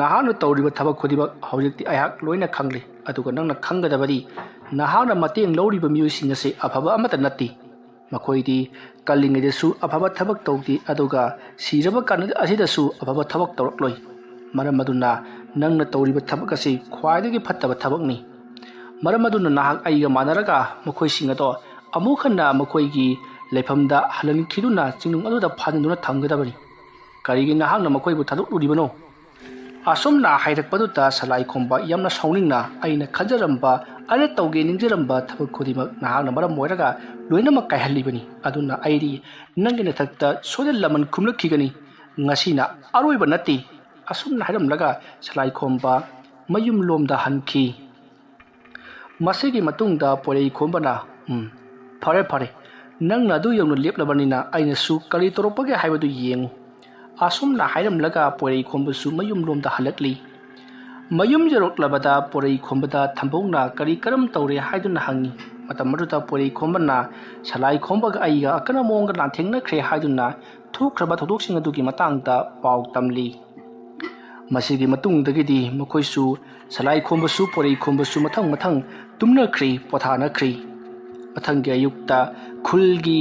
ꯅꯍꯥꯛꯅ ꯇꯧꯔꯤꯕ ꯊꯕꯛ ꯈꯨꯗꯤꯡꯃꯛ ꯍꯧꯖꯤꯛꯇꯤ ꯑꯩꯍꯥꯛ ꯂꯣꯏꯅ ꯈꯪꯂꯦ꯫ ꯑꯗꯨꯒ ꯅꯪꯅ ꯈꯪꯒꯗꯕꯗꯤ ꯅꯍꯥꯛꯅ ꯃꯇꯦꯡ ꯂꯧꯔꯤꯕ ꯃꯤꯑꯣꯏꯁꯤꯡ ꯑꯁꯤ ꯑꯐꯕ ꯑꯃꯠꯇ ꯅꯠꯇꯦ꯫ ꯃꯈꯣꯏꯗꯤ ꯀꯜꯂꯤꯉꯩꯗꯁꯨ ꯑꯐꯕ ꯊꯕꯛ ꯇꯧꯗꯦ, ꯑꯗꯨꯒ ꯁꯤꯔꯕ ꯀꯥꯟꯗ ꯑꯁꯤꯗꯁꯨ ꯑꯐꯕ ꯊꯕꯛ ꯇꯧꯔꯛꯂꯣꯏ꯫ ꯃꯔꯝ ꯑꯗꯨꯅ ꯅꯪꯅ ꯇꯧꯔꯤꯕ ꯊꯕꯛ ꯑꯁꯤ ꯈ꯭ꯋꯥꯏꯗꯒꯤ ꯐꯠꯇꯕ ꯊꯕꯛꯅꯤ꯫ ꯃꯔꯝ ꯑꯗꯨꯅ ꯅꯍꯥꯛ ꯑꯩꯒ ꯃꯥꯟꯅꯔꯒ ꯃꯈꯣꯏꯁꯤꯡ ꯑꯗꯣ ꯑꯃꯨꯛ ꯍꯟꯅ ꯃꯈꯣꯏꯒꯤ ꯂꯩꯐꯝꯗ ꯍꯜꯍꯟꯈꯤꯗꯨꯅ ꯆꯤꯡꯅꯨꯡ ꯑꯗꯨꯗ ꯐꯥꯖꯤꯟꯗꯨꯅ ꯊꯝꯒꯗꯕꯅꯤ"꯫ "ꯀꯔꯤꯒꯤ ꯅꯍꯥꯛꯅ ꯃꯈꯣꯏꯕꯨ ꯊꯥꯗꯣꯛꯂꯨꯔꯤꯕꯅꯣ?" ꯑꯁꯨꯝꯅ ꯍꯥꯏꯔꯛꯄꯗꯨꯗ ꯁꯂꯥꯏꯈꯣꯝꯕ ꯌꯥꯝꯅ ꯁꯥꯎꯅꯤꯡꯅ, "ꯑꯩꯅ ꯈꯟꯖꯔꯝꯕ, ꯑꯩꯅ ꯇꯧꯒꯦ ꯅꯤꯡꯖꯔꯝꯕ ꯊꯕꯛ ꯈꯨꯗꯤꯡꯃꯛ ꯅꯍꯥꯛꯅ ꯃꯔꯝ ꯑꯣꯏꯔꯒ ꯂꯣꯏꯅꯃꯛ ꯀꯥꯏꯍꯜꯂꯤꯕꯅꯤ꯫ ꯑꯗꯨꯅ ꯑꯩꯗꯤ ꯅꯪꯒꯤ ꯅꯊꯛꯇ ꯁꯣꯏꯗꯅ ꯂꯃꯟ ꯈꯨꯝꯂꯛꯈꯤꯒꯅꯤ꯫ ꯉꯁꯤꯅ ꯑꯔꯣꯏꯕ ꯅꯠꯇꯦ"꯫ ꯑꯁꯨꯝꯅ ꯍꯥꯏꯔꯝꯂꯒ ꯁꯂꯥꯏꯈꯣꯝꯕ ꯃꯌꯨꯝꯂꯣꯝꯗ ꯍꯟꯈꯤ꯫ ꯃꯁꯤꯒꯤ ꯃꯇꯨꯡꯗ ꯄꯣꯏꯔꯩꯈꯣꯝꯕꯅ, "ꯎꯝ, ꯐꯔꯦ, ꯐꯔꯦ, ꯅꯪꯅ ꯑꯗꯨ ꯌꯧꯅ ꯂꯦꯞꯂꯕꯅꯤꯅ ꯑꯩꯅꯁꯨ ꯀꯔꯤ ꯇꯧꯔꯛꯄꯒꯦ ꯍꯥꯏꯕꯗꯨ ꯌꯦꯡꯉꯨ"꯫ ꯑꯁꯨꯝꯅ ꯍꯥꯏꯔꯝꯂꯒ ꯄꯣꯏꯔꯩꯈꯣꯝꯕꯁꯨ ꯃꯌꯨꯝꯂꯣꯝꯗ ꯍꯜꯂꯛꯂꯤ꯫ ꯃꯌꯨꯝ ꯌꯧꯔꯛꯂꯕꯗ ꯄꯣꯏꯔꯩꯈꯣꯝꯕꯗ ꯊꯝꯕꯧꯅ ꯀꯔꯤ ꯀꯔꯝ ꯇꯧꯔꯦ ꯍꯥꯏꯗꯨꯅ ꯍꯪꯉꯤ꯫ ꯃꯇꯝ ꯑꯗꯨꯗ ꯄꯣꯏꯔꯩꯈꯣꯝꯕꯅ ꯁꯂꯥꯏꯈꯣꯝꯕꯒ ꯑꯩꯒ ꯑꯀꯟꯕ ꯃꯑꯣꯡꯗ ꯂꯥꯟꯊꯦꯡꯅꯈ꯭ꯔꯦ ꯍꯥꯏꯗꯨꯅ ꯊꯣꯛꯈ꯭ꯔꯕ ꯊꯧꯗꯣꯛꯁꯤꯡ ꯑꯗꯨꯒꯤ ꯃꯇꯥꯡꯗ ꯄꯥꯎ ꯇꯝꯂꯤ꯫ ꯃꯁꯤꯒꯤ ꯃꯇꯨꯡꯗꯒꯤꯗꯤ ꯃꯈꯣꯏꯁꯨ ꯁꯂꯥꯏꯈꯣꯝꯕꯁꯨ ꯄꯣꯏꯔꯩꯈꯣꯝꯕꯁꯨ ꯃꯊꯪ ꯃꯊꯪ ꯇꯨꯝꯅꯈ꯭ꯔꯤ, ꯄꯣꯊꯥꯅꯈ꯭ꯔꯤ꯫ ꯃꯊꯪꯒꯤ ꯑꯌꯨꯛꯇ ꯈꯨꯜꯒꯤ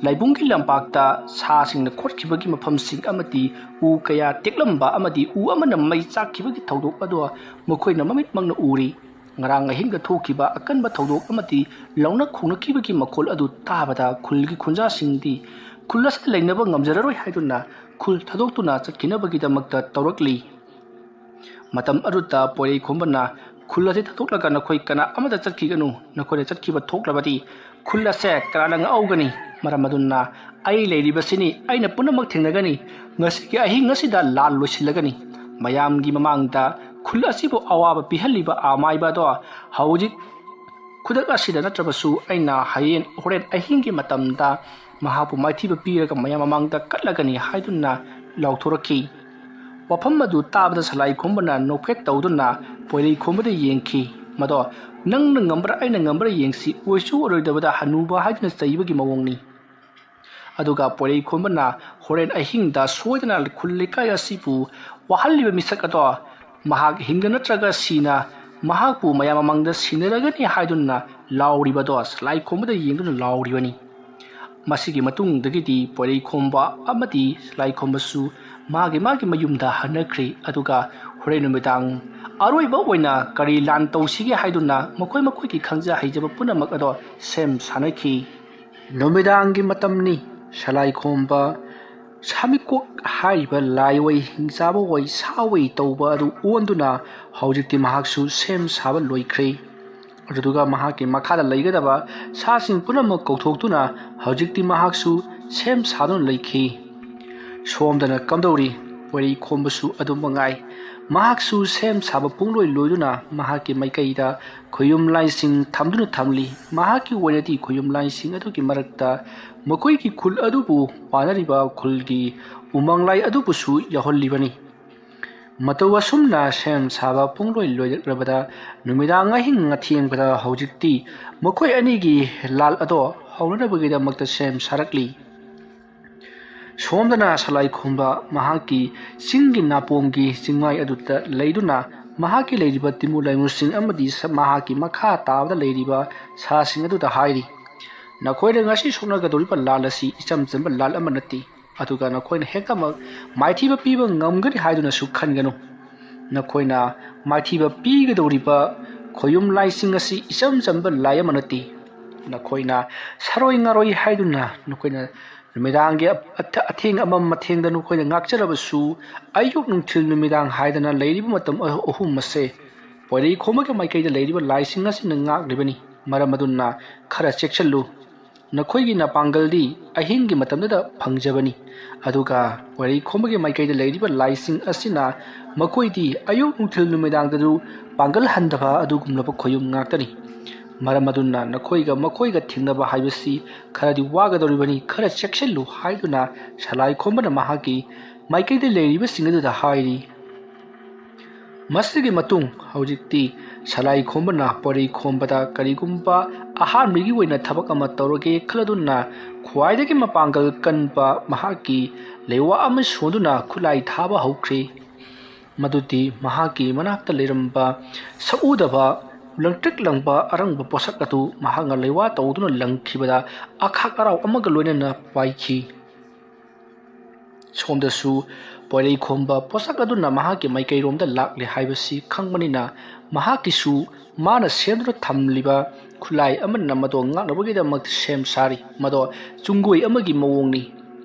ꯂꯥꯏꯕꯨꯡꯒꯤ ꯂꯝꯄꯥꯛꯇ ꯁꯥꯁꯤꯡꯅ ꯈꯣꯠꯈꯤꯕꯒꯤ ꯃꯐꯝꯁꯤꯡ ꯑꯃꯗꯤ ꯎ ꯀꯌꯥ ꯇꯦꯛꯂꯝꯕ ꯑꯃꯗꯤ ꯎ ꯑꯃꯅ ꯃꯩ ꯆꯥꯛꯈꯤꯕꯒꯤ ꯊꯧꯗꯣꯛ ꯑꯗꯣ ꯃꯈꯣꯏꯅ ꯃꯃꯤꯠꯃꯛꯅ ꯎꯔꯤ꯫ ꯉꯔꯥꯡ ꯑꯍꯤꯡꯗ ꯊꯣꯛꯈꯤꯕ ꯑꯀꯟꯕ ꯊꯧꯗꯣꯛ ꯑꯃꯗꯤ ꯂꯥꯎꯅ ꯈꯣꯡꯅꯈꯤꯕꯒꯤ ꯃꯈꯣꯜ ꯑꯗꯨ ꯇꯥꯕꯗ ꯈꯨꯜꯒꯤ ꯈꯨꯟꯖꯥꯁꯤꯡꯗꯤ ꯈꯨꯜ ꯑꯁꯤꯗ ꯂꯩꯅꯕ ꯉꯝꯖꯔꯔꯣꯏ ꯍꯥꯏꯗꯨꯅ ꯈꯨꯜ ꯊꯥꯗꯣꯛꯇꯨꯅ ꯆꯠꯈꯤꯅꯕꯒꯤꯗꯃꯛꯇ ꯇꯧꯔꯛꯂꯤ꯫ ꯃꯇꯝ ꯑꯗꯨꯗ ꯄꯣꯏꯔꯩꯈꯣꯝꯕꯅ, "ꯈꯨꯜ ꯑꯁꯤ ꯊꯥꯗꯣꯛꯂꯒ ꯅꯈꯣꯏ ꯀꯅꯥ ꯑꯃꯠꯇ ꯆꯠꯈꯤꯒꯅꯨ꯫ ꯅꯈꯣꯏꯅ ꯆꯠꯈꯤꯕ ꯊꯣꯛꯂꯕꯗꯤ ꯈꯨꯜ ꯑꯁꯦ ꯀꯅꯥꯅ ꯉꯥꯛꯍꯧꯒꯅꯤ? ꯃꯔꯝ ꯑꯗꯨꯅ ꯑꯩ ꯂꯩꯔꯤꯕꯁꯤꯅꯤ, ꯑꯩꯅ ꯄꯨꯝꯅꯃꯛ ꯊꯦꯡꯅꯒꯅꯤ꯫ ꯉꯁꯤꯒꯤ ꯑꯍꯤꯡ ꯑꯁꯤꯗ ꯂꯥꯟ ꯂꯣꯏꯁꯤꯜꯂꯒꯅꯤ꯫ ꯃꯌꯥꯝꯒꯤ ꯃꯃꯥꯡꯗ ꯈꯨꯜ ꯑꯁꯤꯕꯨ ꯑꯋꯥꯕ ꯄꯤꯍꯜꯂꯤꯕ ꯑꯃꯥꯏꯕ ꯑꯗꯣ ꯍꯧꯖꯤꯛ ꯈꯨꯗꯛ ꯑꯁꯤꯗ ꯅꯠꯇ꯭ꯔꯕꯁꯨ ꯑꯩꯅ ꯍꯌꯦꯡ ꯍꯣꯔꯦꯟ ꯑꯍꯤꯡꯒꯤ ꯃꯇꯝꯗ ꯃꯍꯥꯛꯄꯨ ꯃꯥꯏꯊꯤꯕ ꯄꯤꯔꯒ ꯃꯌꯥꯝ ꯃꯃꯥꯡꯗ ꯀꯠꯂꯒꯅꯤ" ꯍꯥꯏꯗꯨꯅ ꯂꯥꯎꯊꯣꯔꯛꯈꯤ꯫ ꯋꯥꯐꯝ ꯑꯗꯨ ꯇꯥꯕꯗ ꯁꯂꯥꯏꯈꯣꯝꯕꯅ ꯅꯣꯛꯐꯦꯠ ꯇꯧꯗꯨꯅ ꯄꯣꯏꯔꯩꯈꯣꯝꯕꯗ ꯌꯦꯡꯈꯤ꯫ ꯃꯗꯣ "ꯅꯪꯅ ꯉꯝꯕ꯭ꯔꯥ ꯑꯩꯅ ꯉꯝꯕ꯭ꯔꯥ ꯌꯦꯡꯁꯤ, ꯑꯣꯏꯁꯨ ꯑꯣꯏꯔꯣꯏꯗꯕꯗ ꯍꯅꯨꯕ" ꯍꯥꯏꯗꯨꯅ ꯆꯩꯕꯒꯤ ꯃꯑꯣꯡꯅꯤ꯫ ꯑꯗꯨꯒ ꯄꯣꯏꯔꯩꯈꯣꯝꯕꯅ ꯍꯣꯔꯦꯟ ꯑꯍꯤꯡꯗ ꯁꯣꯏꯗꯅ ꯈꯨꯜ ꯂꯩꯀꯥꯏ ꯑꯁꯤꯕꯨ ꯋꯥꯍꯜꯂꯤꯕ ꯃꯤꯁꯛ ꯑꯗꯣ ꯃꯍꯥꯛ ꯍꯤꯡꯗ ꯅꯠꯇ꯭ꯔꯒ ꯁꯤꯅ ꯃꯍꯥꯛꯄꯨ ꯃꯌꯥꯝ ꯃꯃꯥꯡꯗ ꯁꯤꯟꯅꯔꯒꯅꯤ ꯍꯥꯏꯗꯨꯅ ꯂꯥꯎꯔꯤꯕꯗꯣ ꯁꯂꯥꯏꯈꯣꯝꯕꯗ ꯌꯦꯡꯗꯨꯅ ꯂꯥꯎꯔꯤꯕꯅꯤ꯫ ꯃꯁꯤꯒꯤ ꯃꯇꯨꯡꯗꯒꯤꯗꯤ ꯄꯣꯏꯔꯩꯈꯣꯝꯕ ꯑꯃꯗꯤ ꯁꯂꯥꯏꯈꯣꯝꯕꯁꯨ ꯃꯥꯒꯤ ꯃꯥꯒꯤ ꯃꯌꯨꯝꯗ ꯍꯟꯅꯈ꯭ꯔꯦ꯫ ꯑꯗꯨꯒ ꯍꯣꯔꯦꯟ ꯅꯨꯃꯤꯗꯥꯡ ꯑꯔꯣꯏꯕ ꯑꯣꯏꯅ ꯀꯔꯤ ꯂꯥꯟ ꯇꯧꯁꯤꯒꯦ ꯍꯥꯏꯗꯨꯅ ꯃꯈꯣꯏ ꯃꯈꯣꯏꯒꯤ ꯈꯪꯖ ꯍꯩꯖꯕ ꯄꯨꯝꯅꯃꯛ ꯑꯗꯣ ꯁꯦꯝ ꯁꯥꯅꯈꯤ꯫ ꯅꯨꯃꯤꯗꯥꯡꯒꯤ ꯃꯇꯝꯅꯤ꯫ ꯁꯂꯥꯏꯈꯣꯝꯕ ꯁꯥꯃꯤꯀꯣꯛ ꯍꯥꯏꯔꯤꯕ ꯂꯥꯏ ꯑꯣꯏ, ꯍꯤꯡꯆꯥꯕ ꯑꯣꯏ, ꯁꯥ ꯑꯣꯏ ꯇꯧꯕ ꯑꯗꯨ ꯑꯣꯟꯗꯨꯅ ꯍꯧꯖꯤꯛꯇꯤ ꯃꯍꯥꯛꯁꯨ ꯁꯦꯝ ꯁꯥꯕ ꯂꯣꯏꯈ꯭ꯔꯦ꯫ ꯑꯗꯨꯗꯨꯒ ꯃꯍꯥꯛꯀꯤ ꯃꯈꯥꯗ ꯂꯩꯒꯗꯕ ꯁꯥꯁꯤꯡ ꯄꯨꯝꯅꯃꯛ ꯀꯧꯊꯣꯛꯇꯨꯅ ꯍꯧꯖꯤꯛꯇꯤ ꯃꯍꯥꯛꯁꯨ ꯁꯦꯝ ꯁꯥꯗꯨꯅ ꯂꯩꯈꯤ꯫ ꯁꯣꯝꯗꯅ ꯀꯝꯗꯧꯔꯤ? ꯄꯣꯏꯔꯩ ꯈꯣꯝꯕꯁꯨ ꯑꯗꯨꯝ ꯃꯉꯥꯏ꯫ ꯃꯍꯥꯛꯁꯨ ꯁꯦꯝ ꯁꯥꯕ ꯄꯨꯡꯂꯣꯏ ꯂꯣꯏꯗꯨꯅ ꯃꯍꯥꯛꯀꯤ ꯃꯥꯏꯀꯩꯗ ꯈꯣꯌꯨꯝ ꯂꯥꯏꯁꯤꯡ ꯊꯝꯗꯨꯅ ꯊꯝꯂꯤ꯫ ꯃꯍꯥꯛꯀꯤ ꯑꯣꯏꯅꯗꯤ ꯈꯣꯌꯨꯝ ꯂꯥꯏꯁꯤꯡ ꯑꯗꯨꯒꯤ ꯃꯔꯛꯇ ꯃꯈꯣꯏꯒꯤ ꯈꯨꯜ ꯑꯗꯨꯕꯨ ꯄꯥꯟꯅꯔꯤꯕ ꯈꯨꯜꯒꯤ ꯎꯃꯪ ꯂꯥꯏ ꯑꯗꯨꯕꯨꯁꯨ ꯌꯥꯎꯍꯜꯂꯤꯕꯅꯤ꯫ ꯃꯇꯧ ꯑꯁꯨꯝꯅ ꯁꯦꯝ ꯁꯥꯕ ꯄꯨꯡꯂꯣꯏ ꯂꯣꯏꯔꯛꯂꯕꯗ ꯅꯨꯃꯤꯗꯥꯡ ꯑꯍꯤꯡ ꯑꯊꯦꯡꯕꯗ ꯍꯧꯖꯤꯛꯇꯤ ꯃꯈꯣꯏ ꯑꯅꯤꯒꯤ ꯂꯥꯜ ꯑꯗꯣ ꯍꯧꯅꯅꯕꯒꯤꯗꯃꯛꯇ ꯁꯦꯝ ꯁꯥꯔꯛꯂꯤ꯫ ꯁꯣꯝꯗꯅ ꯁꯂꯥꯏ ꯈꯣꯝꯕ ꯃꯍꯥꯛꯀꯤ ꯆꯤꯡꯒꯤ ꯅꯥꯄꯣꯝꯒꯤ ꯆꯤꯡꯃꯥꯏ ꯑꯗꯨꯗ ꯂꯩꯗꯨꯅ ꯃꯍꯥꯛꯀꯤ ꯂꯩꯔꯤꯕ ꯇꯤꯃꯨ ꯂꯥꯏꯃꯨꯁꯤꯡ ꯑꯃꯗꯤ ꯁ-, ꯃꯍꯥꯛꯀꯤ ꯃꯈꯥ ꯇꯥꯕꯗ ꯂꯩꯔꯤꯕ ꯁꯥꯁꯤꯡ ꯑꯗꯨꯗ ꯍꯥꯏꯔꯤ, "ꯅꯈꯣꯏꯅ ꯉꯁꯤ ꯁꯣꯛꯅꯒꯗꯧꯔꯤꯕ ꯂꯥꯜ ꯑꯁꯤ ꯏꯆꯝ ꯆꯝꯕ ꯂꯥꯜ ꯑꯃ ꯅꯠꯇꯦ꯫ ꯑꯗꯨꯒ ꯅꯈꯣꯏꯅ ꯍꯦꯛꯇꯃꯛ ꯃꯥꯏꯊꯤꯕ ꯄꯤꯕ ꯉꯝꯒꯅꯤ ꯍꯥꯏꯗꯨꯅꯁꯨ ꯈꯟꯒꯅꯨ꯫ ꯅꯈꯣꯏꯅ ꯃꯥꯏꯊꯤꯕ ꯄꯤꯒꯗꯧꯔꯤꯕ ꯈꯣꯌꯨꯝ ꯂꯥꯏꯁꯤꯡ ꯑꯁꯤ ꯏꯆꯝ ꯆꯝꯕ ꯂꯥꯏ ꯑꯃ ꯅꯠꯇꯦ꯫ ꯅꯈꯣꯏꯅ ꯁꯥꯔꯣꯏ ꯉꯥꯔꯣꯏ ꯍꯥꯏꯗꯨꯅ ꯅꯈꯣꯏꯅ ꯅꯨꯃꯤꯗꯥꯡꯒꯤ ꯑꯊ-, ꯑꯊꯦꯡ ꯑꯃꯝ ꯃꯊꯦꯡꯗ ꯅꯈꯣꯏꯅ ꯉꯥꯛꯆꯔꯕꯁꯨ, ꯑꯌꯨꯛ ꯅꯨꯡꯊꯤꯜ ꯅꯨꯃꯤꯗꯥꯡ ꯍꯥꯏꯗꯅ ꯂꯩꯔꯤꯕ ꯃꯇꯝ ꯑ-, ꯑꯍꯨꯝ ꯑꯁꯦ ꯄꯣꯏꯔꯩ ꯈꯣꯝꯕꯒꯤ ꯃꯥꯏꯀꯩꯗ ꯂꯩꯔꯤꯕ ꯂꯥꯏꯁꯤꯡ ꯑꯁꯤꯅ ꯉꯥꯛꯂꯤꯕꯅꯤ꯫ ꯃꯔꯝ ꯑꯗꯨꯅ ꯈꯔ ꯆꯦꯛꯁꯤꯜꯂꯨ꯫ ꯅꯈꯣꯏꯒꯤ ꯅꯄꯥꯡꯒꯜꯗꯤ ꯑꯍꯤꯡꯒꯤ ꯃꯇꯝꯗꯨꯗ ꯐꯪꯖꯕꯅꯤ꯫ ꯑꯗꯨꯒ ꯄꯣꯏꯔꯩ ꯈꯣꯝꯕꯒꯤ ꯃꯥꯏꯀꯩꯗ ꯂꯩꯔꯤꯕ ꯂꯥꯏꯁꯤꯡ ꯑꯁꯤꯅ ꯃꯈꯣꯏꯗꯤ ꯑꯌꯨꯛ ꯅꯨꯡꯊꯤꯜ ꯅꯨꯃꯤꯗꯥꯡꯗꯁꯨ ꯄꯥꯡꯒꯜ ꯍꯟꯗꯕ ꯑꯗꯨꯒꯨꯝꯂꯕ ꯈꯣꯌꯨꯝ ꯉꯥꯛꯇꯅꯤ꯫ ꯃꯔꯝ ꯑꯗꯨꯅ ꯅꯈꯣꯏꯒ ꯃꯈꯣꯏꯒ ꯊꯦꯡꯅꯕ ꯍꯥꯏꯕꯁꯤ ꯈꯔꯗꯤ ꯋꯥꯒꯗꯧꯔꯤꯕꯅꯤ, ꯈꯔ ꯆꯦꯛꯁꯤꯜꯂꯨ" ꯍꯥꯏꯗꯨꯅ ꯁꯂꯥꯏ ꯈꯣꯝꯕꯅ ꯃꯍꯥꯛꯀꯤ ꯃꯥꯏꯀꯩꯗ ꯂꯩꯔꯤꯕꯁꯤꯡ ꯑꯗꯨꯗ ꯍꯥꯏꯔꯤ꯫ ꯃꯁꯤꯒꯤ ꯃꯇꯨꯡ ꯍꯧꯖꯤꯛꯇꯤ ꯁꯂꯥꯏ ꯈꯣꯝꯕꯅ ꯄꯣꯏꯔꯩ ꯈꯣꯝꯕꯗ ꯀꯔꯤꯒꯨꯝꯕ ꯑꯍꯥꯟꯕꯒꯤ ꯑꯣꯏꯅ ꯊꯕꯛ ꯑꯃ ꯇꯧꯔꯒꯦ ꯈꯜꯂꯗꯨꯅ ꯈ꯭ꯋꯥꯏꯗꯒꯤ ꯃꯄꯥꯡꯒꯜ ꯀꯟꯕ ꯃꯍꯥꯛꯀꯤ ꯂꯩꯋꯥ ꯑꯃ ꯁꯣꯟꯗꯨꯅ ꯈꯨꯠꯂꯥꯏ ꯊꯥꯕ ꯍꯧꯈ꯭ꯔꯦ꯫ ꯃꯗꯨꯗꯤ ꯃꯍꯥꯛꯀꯤ ꯃꯅꯥꯛꯇ ꯂꯩꯔꯝꯕ ꯁꯛꯎꯗꯕ ꯂꯪꯇ꯭ꯔꯤꯛ ꯂꯪꯕ ꯑꯔꯪꯕ ꯄꯣꯠꯁꯛ ꯑꯗꯨ ꯃꯍꯥꯛꯅ ꯂꯩꯋꯥ ꯇꯧꯗꯨꯅ ꯂꯪꯈꯤꯕꯗ ꯑꯈꯥꯛ ꯑꯔꯥꯎ ꯑꯃꯒ ꯂꯣꯏꯅꯅ ꯄꯥꯏꯈꯤ꯫ ꯁꯣꯝꯗꯁꯨ ꯄꯣꯏꯔꯩ ꯈꯣꯝꯕ ꯄꯣꯠꯁꯛ ꯑꯗꯨꯅ ꯃꯍꯥꯛꯀꯤ ꯃꯥꯏꯀꯩꯔꯣꯝꯗ ꯂꯥꯛꯂꯦ ꯍꯥꯏꯕꯁꯤ ꯈꯪꯕꯅꯤꯅ ꯃꯍꯥꯛꯀꯤꯁꯨ ꯃꯥꯅ ꯁꯦꯝꯗꯨꯅ ꯊꯝꯂꯤꯕ ꯈꯨꯠꯂꯥꯏ ꯑꯃꯅ ꯃꯗꯣ ꯉꯥꯛꯅꯕꯒꯤꯗꯃꯛꯇ ꯁꯦꯝ ꯁꯥꯔꯤ꯫ ꯃꯗꯣ ꯆꯨꯡꯒꯣꯏ ꯑꯃꯒꯤ ꯃꯑꯣꯡꯅꯤ꯫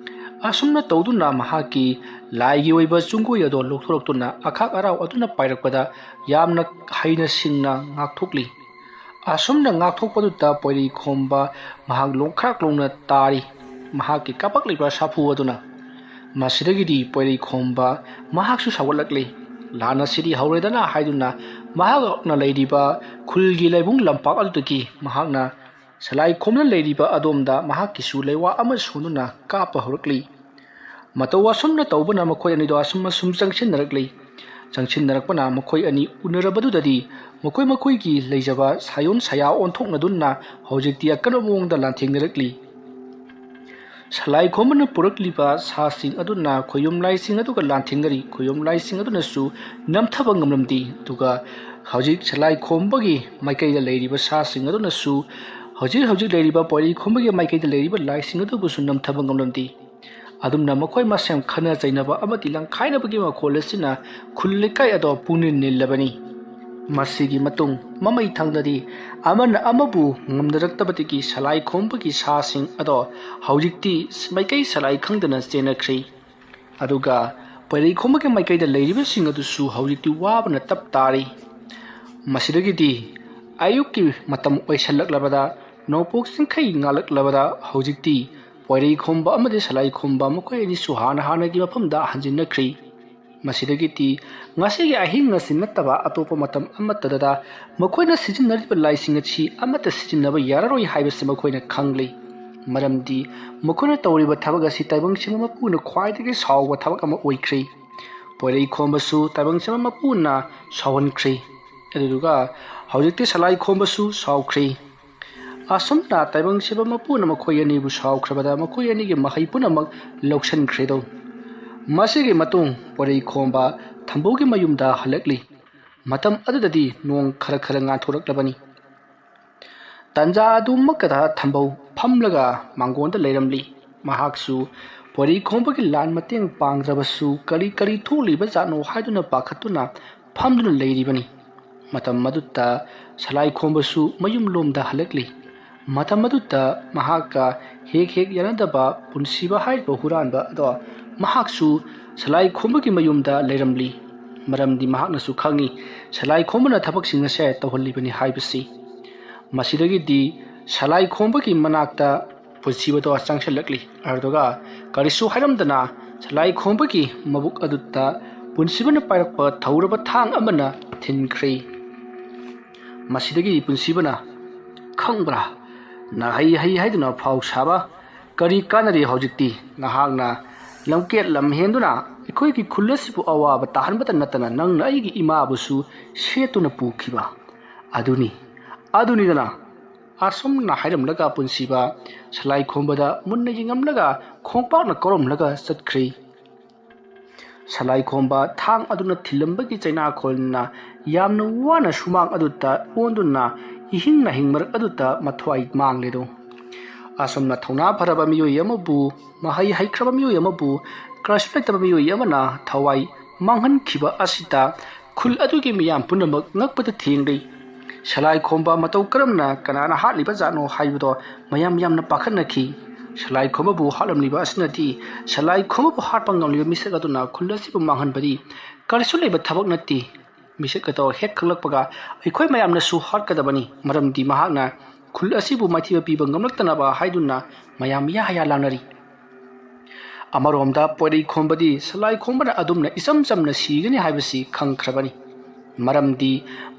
ꯑꯁꯨꯝꯅ ꯇꯧꯗꯨꯅ ꯃꯍꯥꯛꯀꯤ ꯂꯥꯏꯒꯤ ꯑꯣꯏꯕ ꯆꯨꯡꯒꯣꯏ ꯑꯗꯣ ꯂꯧꯊꯣꯔꯛꯇꯨꯅ ꯑꯈꯥꯛ ꯑꯔꯥꯎ ꯑꯗꯨꯅ ꯄꯥꯏꯔꯛꯄꯗ ꯌꯥꯝꯅ ꯍꯩꯅ ꯁꯤꯡꯅ ꯉꯥꯛꯊꯣꯛꯂꯤ꯫ ꯑꯁꯨꯝꯅ ꯉꯥꯛꯊꯣꯛꯄꯗꯨꯗ ꯄꯣꯏꯔꯩꯈꯣꯝꯕ ꯃꯍꯥꯛ ꯂꯣꯡꯈ꯭ꯔꯥꯛ ꯂꯣꯡꯅ ꯇꯥꯔꯤ꯫ ꯃꯍꯥꯛꯀꯤ ꯀꯥꯄꯛꯂꯤꯕ ꯁꯥꯐꯨ ꯑꯗꯨꯅ꯫ ꯃꯁꯤꯗꯒꯤꯗꯤ ꯄꯣꯏꯔꯩꯈꯣꯝꯕ ꯃꯍꯥꯛꯁꯨ ꯁꯥꯎꯒꯠꯂꯛꯂꯤ꯫ "ꯂꯥꯟ ꯑꯁꯤꯗꯤ ꯍꯧꯔꯦꯗꯅ" ꯍꯥꯏꯗꯨꯅ ꯃꯍꯥꯛꯅ ꯂꯩꯔꯤꯕ ꯈꯨꯜꯒꯤ ꯂꯥꯏꯕꯨꯡ ꯂꯝꯄꯥꯛ ꯑꯗꯨꯗꯒꯤ ꯃꯍꯥꯛꯅ ꯁꯂꯥꯏꯈꯣꯝꯅ ꯂꯩꯔꯤꯕ ꯑꯗꯣꯝꯗ ꯃꯍꯥꯛꯀꯤꯁꯨ ꯂꯩꯋꯥ ꯑꯃ ꯁꯣꯟꯗꯨꯅ ꯀꯥꯞꯄ ꯍꯧꯔꯛꯂꯤ꯫ ꯃꯇꯧ ꯑꯁꯨꯝꯅ ꯇꯧꯕꯅ ꯃꯈꯣꯏ ꯑꯅꯤꯗꯣ ꯑꯁꯨꯝ ꯑꯁꯨꯝ ꯆꯪꯁꯤꯟꯅꯔꯛꯂꯤ꯫ ꯆꯪꯁꯤꯟꯅꯔꯛꯄꯅ ꯃꯈꯣꯏ ꯑꯅꯤ ꯎꯅꯔꯕꯗꯨꯗꯗꯤ ꯃꯈꯣꯏ ꯃꯈꯣꯏꯒꯤ ꯂꯩꯖꯕ ꯁꯥꯌꯣꯟ ꯁꯌꯥ ꯑꯣꯟꯊꯣꯛꯅꯗꯨꯅ ꯍꯧꯖꯤꯛꯇꯤ ꯑꯀꯟꯕ ꯃꯑꯣꯡꯗ ꯂꯥꯟꯊꯦꯡꯅꯔꯛꯂꯤ꯫ ꯁꯂꯥꯏꯈꯣꯝꯕꯅ ꯄꯨꯔꯛꯂꯤꯕ ꯁꯥꯁꯤꯡ ꯑꯗꯨꯅ ꯈꯣꯌꯨꯝ ꯂꯥꯏꯁꯤꯡ ꯑꯗꯨꯒ ꯂꯥꯟꯊꯦꯡꯅꯔꯤ꯫ ꯈꯣꯌꯨꯝ ꯂꯥꯏꯁꯤꯡ ꯑꯗꯨꯅꯁꯨ ꯅꯝꯊꯕ ꯉꯝꯂꯝꯗꯦ꯫ ꯑꯗꯨꯒ ꯍꯧꯖꯤꯛ ꯁꯂꯥꯏꯈꯣꯝꯕꯒꯤ ꯃꯥꯏꯀꯩꯗ ꯂꯩꯔꯤꯕ ꯁꯥꯁꯤꯡ ꯑꯗꯨꯅꯁꯨ ꯍꯧꯖꯤꯛ ꯍꯧꯖꯤꯛ ꯂꯩꯔꯤꯕ ꯄꯣꯏꯔꯩꯈꯣꯝꯕꯒꯤ ꯃꯥꯏꯀꯩꯗ ꯂꯩꯔꯤꯕ ꯂꯥꯏꯁꯤꯡ ꯑꯗꯨꯕꯨꯁꯨ ꯅꯝꯊꯕ ꯉꯝꯂꯝꯗꯦ꯫ ꯑꯗꯨꯝꯅ ꯃꯈꯣꯏ ꯃꯁꯦꯟ ꯈꯠꯅ ꯆꯩꯅꯕ ꯑꯃꯗꯤ ꯂꯪꯈꯥꯏꯅꯕꯒꯤ ꯃꯈꯣꯜ ꯑꯁꯤꯅ ꯈꯨꯜ ꯂꯩꯀꯥꯏ ꯑꯗꯣ ꯄꯨꯡꯅꯤꯜ ꯅꯤꯜꯂꯕꯅꯤ꯫ ꯃꯁꯤꯒꯤ ꯃꯇꯨꯡ ꯃꯃꯩ ꯊꯪꯗꯗꯤ ꯑꯃꯅ ꯑꯃꯕꯨ ꯉꯝꯅꯔꯛꯇꯕꯗꯒꯤ ꯁꯂꯥꯏꯈꯣꯝꯕꯒꯤ ꯁꯥꯁꯤꯡ ꯑꯗꯣ ꯍꯧꯖꯤꯛꯇꯤ ꯃꯥꯏꯀꯩ ꯁꯂꯥꯏ ꯈꯪꯗꯅ ꯆꯦꯟꯅꯈ꯭ꯔꯤ꯫ ꯑꯗꯨꯒ ꯄꯣꯏꯔꯩꯈꯣꯝꯕꯒꯤ ꯃꯥꯏꯀꯩꯗ ꯂꯩꯔꯤꯕꯁꯤꯡ ꯑꯗꯨꯁꯨ ꯍꯧꯖꯤꯛꯇꯤ ꯋꯥꯕꯅ ꯇꯞ ꯇꯥꯔꯤ꯫ ꯃꯁꯤꯗꯒꯤꯗꯤ ꯑꯌꯨꯛꯀꯤ ꯃꯇꯝ ꯑꯣꯏꯁꯜꯂꯛꯂꯕꯗ, ꯅꯣꯡꯄꯣꯛ ꯆꯤꯡꯈꯩ ꯉꯥꯜꯂꯛꯂꯕꯗ ꯍꯧꯖꯤꯛꯇꯤ ꯄꯣꯏꯔꯩꯈꯣꯝꯕ ꯑꯃꯗꯤ ꯁꯂꯥꯏꯈꯣꯝꯕ ꯃꯈꯣꯏ ꯑꯅꯤꯁꯨ ꯍꯥꯟꯅ ꯍꯥꯟꯅꯒꯤ ꯃꯐꯝꯗ ꯍꯟꯖꯤꯟꯅꯈ꯭ꯔꯤ꯫ ꯃꯁꯤꯗꯒꯤꯗꯤ ꯉꯁꯤꯒꯤ ꯑꯍꯤꯡ ꯑꯁꯤ ꯅꯠꯇꯕ ꯑꯇꯣꯞꯄ ꯃꯇꯝ ꯑꯃꯠꯇꯗ ꯃꯈꯣꯏꯅ ꯁꯤꯖꯤꯟꯅꯔꯤꯕ ꯂꯥꯏꯁꯤꯡ ꯑꯁꯤ ꯑꯃꯠꯇ ꯁꯤꯖꯤꯟꯅꯕ ꯌꯥꯔꯔꯣꯏ ꯍꯥꯏꯕꯁꯤ ꯃꯈꯣꯏꯅ ꯈꯪꯂꯤ꯫ ꯃꯔꯝꯗꯤ ꯃꯈꯣꯏꯅ ꯇꯧꯔꯤꯕ ꯊꯕꯛ ꯑꯁꯤ ꯇꯥꯏꯕꯪ ꯁꯤꯕ ꯃꯄꯨꯅ ꯈ꯭ꯋꯥꯏꯗꯒꯤ ꯁꯥꯎꯕ ꯊꯕꯛ ꯑꯃ ꯑꯣꯏꯈ꯭ꯔꯦ꯫ ꯄꯣꯏꯔꯩꯈꯣꯝꯕꯁꯨ ꯇꯥꯏꯕꯪ ꯁꯤꯕ ꯃꯄꯨꯅ ꯁꯥꯎꯍꯟꯈ꯭ꯔꯦ꯫ ꯑꯗꯨꯗꯨꯒ ꯍꯧꯖꯤꯛꯇꯤ ꯁꯂꯥꯏꯈꯣꯝꯕꯁꯨ ꯁꯥꯎꯈ꯭ꯔꯦ꯫ ꯑꯁꯨꯝꯅ ꯇꯥꯏꯕꯪ ꯁꯤꯕ ꯃꯄꯨꯅ ꯃꯈꯣꯏ ꯑꯅꯤꯕꯨ ꯁꯥꯎꯈ꯭ꯔꯕꯗ ꯃꯈꯣꯏ ꯑꯅꯤꯒꯤ ꯃꯍꯩ ꯄꯨꯝꯅꯃꯛ ꯂꯧꯁꯤꯟꯈ꯭ꯔꯦꯗꯣ꯫ ꯃꯁꯤꯒꯤ ꯃꯇꯨꯡ ꯄꯣꯏꯔꯩꯈꯣꯝꯕ ꯊꯝꯕꯧꯒꯤ ꯃꯌꯨꯝꯗ ꯍꯜꯂꯛꯂꯤ꯫ ꯃꯇꯝ ꯑꯗꯨꯗꯗꯤ ꯅꯣꯡ ꯈꯔ ꯈꯔ ꯉꯥꯟꯊꯣꯔꯛꯂꯕꯅꯤ꯫ ꯇꯟꯖꯥ ꯑꯗꯨꯃꯛꯇꯗ ꯊꯝꯕꯧ ꯐꯝꯂꯒ ꯃꯥꯡꯒꯣꯟꯗ ꯂꯩꯔꯝꯂꯤ꯫ ꯃꯍꯥꯛꯁꯨ ꯄꯣꯏꯔꯩꯈꯣꯝꯕꯒꯤ ꯂꯥꯟ ꯃꯇꯦꯡ ꯄꯥꯡꯗ꯭ꯔꯕꯁꯨ ꯀꯔꯤ ꯀꯔꯤ ꯊꯣꯛꯂꯤꯕ ꯖꯥꯠꯅꯣ ꯍꯥꯏꯗꯨꯅ ꯄꯥꯈꯠꯇꯨꯅ ꯐꯝꯗꯨꯅ ꯂꯩꯔꯤꯕꯅꯤ꯫ ꯃꯇꯝ ꯑꯗꯨꯗ ꯁꯂꯥꯏꯈꯣꯝꯕꯁꯨ ꯃꯌꯨꯝꯂꯣꯝꯗ ꯍꯜꯂꯛꯂꯤ꯫ ꯃꯇꯝ ꯑꯗꯨꯗ ꯃꯍꯥꯛꯀ ꯍꯦꯛ ꯍꯦꯛ ꯌꯥꯅꯗꯕ ꯄꯨꯟꯁꯤꯕ ꯍꯥꯏꯔꯤꯕ ꯍꯨꯔꯥꯟꯕ ꯑꯗꯣ ꯃꯍꯥꯛꯁꯨ ꯁꯂꯥꯏ ꯈꯣꯝꯕꯒꯤ ꯃꯌꯨꯝꯗ ꯂꯩꯔꯝꯂꯤ꯫ ꯃꯔꯝꯗꯤ ꯃꯍꯥꯛꯅꯁꯨ ꯈꯪꯏ, ꯁꯂꯥꯏ ꯈꯣꯝꯕꯅ ꯊꯕꯛꯁꯤꯡ ꯑꯁꯦ ꯇꯧꯍꯜꯂꯤꯕꯅꯤ ꯍꯥꯏꯕꯁꯤ꯫ ꯃꯁꯤꯗꯒꯤꯗꯤ ꯁꯂꯥꯏ ꯈꯣꯝꯕꯒꯤ ꯃꯅꯥꯛꯇ ꯄꯨꯟꯁꯤꯕꯗꯣ ꯆꯪꯁꯤꯜꯂꯛꯂꯤ꯫ ꯑꯗꯨꯒ ꯀꯔꯤꯁꯨ ꯍꯥꯏꯔꯝꯗꯅ ꯁꯂꯥꯏ ꯈꯣꯝꯕꯒꯤ ꯃꯕꯨꯛ ꯑꯗꯨꯗ ꯄꯨꯟꯁꯤꯕꯅ ꯄꯥꯏꯔꯛꯄ ꯊꯧꯔꯕ ꯊꯥꯡ ꯑꯃꯅ ꯊꯤꯟꯈ꯭ꯔꯦ꯫ ꯃꯁꯤꯗꯒꯤ ꯄꯨꯟꯁꯤꯕꯅ, "ꯈꯪꯕ꯭ꯔꯥ, ꯅꯍꯩ ꯍꯩ ꯍꯥꯏꯗꯨꯅ ꯐꯥꯎ ꯁꯥꯕ ꯀꯔꯤ ꯀꯥꯟꯅꯔꯤ? ꯍꯧꯖꯤꯛꯇꯤ ꯅꯍꯥꯛꯅ ꯂꯝꯀꯦꯠ ꯂꯝꯍꯦꯟꯗꯨꯅ ꯑꯩꯈꯣꯏꯒꯤ ꯈꯨꯜ ꯑꯁꯤꯕꯨ ꯑꯋꯥꯕ ꯇꯥꯍꯟꯕꯇ ꯅꯠꯇꯅ ꯅꯪꯅ ꯑꯩꯒꯤ ꯏꯃꯥꯕꯨꯁꯨ ꯁꯦꯠꯇꯨꯅ ꯄꯨꯈꯤꯕ ꯑꯗꯨꯅꯤ, ꯑꯗꯨꯅꯤꯗꯅ"꯫ ꯑꯁꯨꯝꯅ ꯍꯥꯏꯔꯝꯂꯒ ꯄꯨꯟꯁꯤꯕ ꯁꯂꯥꯏ ꯈꯣꯝꯕꯗ ꯃꯨꯟꯅ ꯌꯦꯡꯉꯝꯂꯒ ꯈꯣꯡꯄꯥꯛꯅ ꯀꯧꯔꯝꯂꯒ ꯆꯠꯈ꯭ꯔꯦ꯫ ꯁꯂꯥꯏ ꯈꯣꯝꯕ ꯊꯥꯡ ꯑꯗꯨꯅ ꯊꯤꯜꯂꯝꯕꯒꯤ ꯆꯩꯅꯥꯈꯣꯜꯅ ꯌꯥꯝꯅ ꯋꯥꯅ ꯁꯨꯃꯥꯡ ꯑꯗꯨꯗ ꯑꯣꯟꯗꯨꯅ ꯏꯍꯤꯡ ꯅꯥꯍꯤꯡ ꯃꯔꯛ ꯑꯗꯨꯗ ꯃꯊ꯭ꯋꯥꯏ ꯃꯥꯡꯂꯦꯗꯣ꯫ ꯑꯁꯨꯝꯅ ꯊꯧꯅꯥ ꯐꯔꯕ ꯃꯤꯑꯣꯏ ꯑꯃꯕꯨ, ꯃꯍꯩ ꯍꯩꯈ꯭ꯔꯕ ꯃꯤꯑꯣꯏ ꯑꯃꯕꯨ ꯀꯔꯤꯁꯨ ꯂꯩꯇꯕ ꯃꯤꯑꯣꯏ ꯑꯃꯅ ꯊꯋꯥꯏ ꯃꯥꯡꯍꯟꯈꯤꯕ ꯑꯁꯤꯗ ꯈꯨꯜ ꯑꯗꯨꯒꯤ ꯃꯤꯌꯥꯝ ꯄꯨꯝꯅꯃꯛ ꯉꯛꯄꯗ ꯊꯦꯡꯂꯤ꯫ ꯁꯂꯥꯏ ꯈꯣꯝꯕ ꯃꯇꯧ ꯀꯔꯝꯅ ꯀꯅꯥꯅ ꯍꯥꯠꯂꯤꯕ ꯖꯥꯠꯅꯣ ꯍꯥꯏꯕꯗꯣ ꯃꯌꯥꯝ ꯌꯥꯝꯅ ꯄꯥꯈꯠꯅꯈꯤ꯫ ꯁꯂꯥꯏ ꯈꯣꯝꯕꯕꯨ ꯍꯥꯠꯂꯝꯂꯤꯕ ꯑꯁꯤꯅꯗꯤ ꯁꯂꯥꯏ ꯈꯣꯝꯕꯕꯨ ꯍꯥꯠꯄ ꯉꯝꯂꯤꯕ ꯃꯤꯁꯛ ꯑꯗꯨꯅ ꯈꯨꯜ ꯑꯁꯤꯕꯨ ꯃꯥꯡꯍꯟꯕꯗꯤ ꯀꯔꯤꯁꯨ ꯂꯩꯕ ꯊꯕꯛ ꯅꯠꯇꯦ꯫ ꯃꯤꯁꯛ ꯑꯗꯣ ꯍꯦꯛ ꯈꯪꯂꯛꯄꯒ ꯑꯩꯈꯣꯏ ꯃꯌꯥꯝꯅꯁꯨ ꯍꯥꯠꯀꯗꯕꯅꯤ, ꯃꯔꯝꯗꯤ ꯃꯍꯥꯛꯅ ꯈꯨꯜ ꯑꯁꯤꯕꯨ ꯃꯥꯏꯊꯤꯕ ꯄꯤꯕ ꯉꯝꯂꯛꯇꯅꯕ ꯍꯥꯏꯗꯨꯅ ꯃꯌꯥꯝ ꯌꯥ ꯌꯥ ꯂꯥꯡꯅꯔꯤ꯫ ꯑꯃꯔꯣꯝꯗ ꯄꯣꯏꯔꯩ ꯈꯣꯝꯕꯗꯤ ꯁꯂꯥꯏ ꯈꯣꯝꯕꯅ ꯑꯗꯨꯝꯅ ꯏꯆꯝ ꯆꯝꯅ ꯁꯤꯒꯅꯤ ꯍꯥꯏꯕꯁꯤ ꯈꯪꯈ꯭ꯔꯕꯅꯤ꯫ ꯃꯔꯝꯗꯤ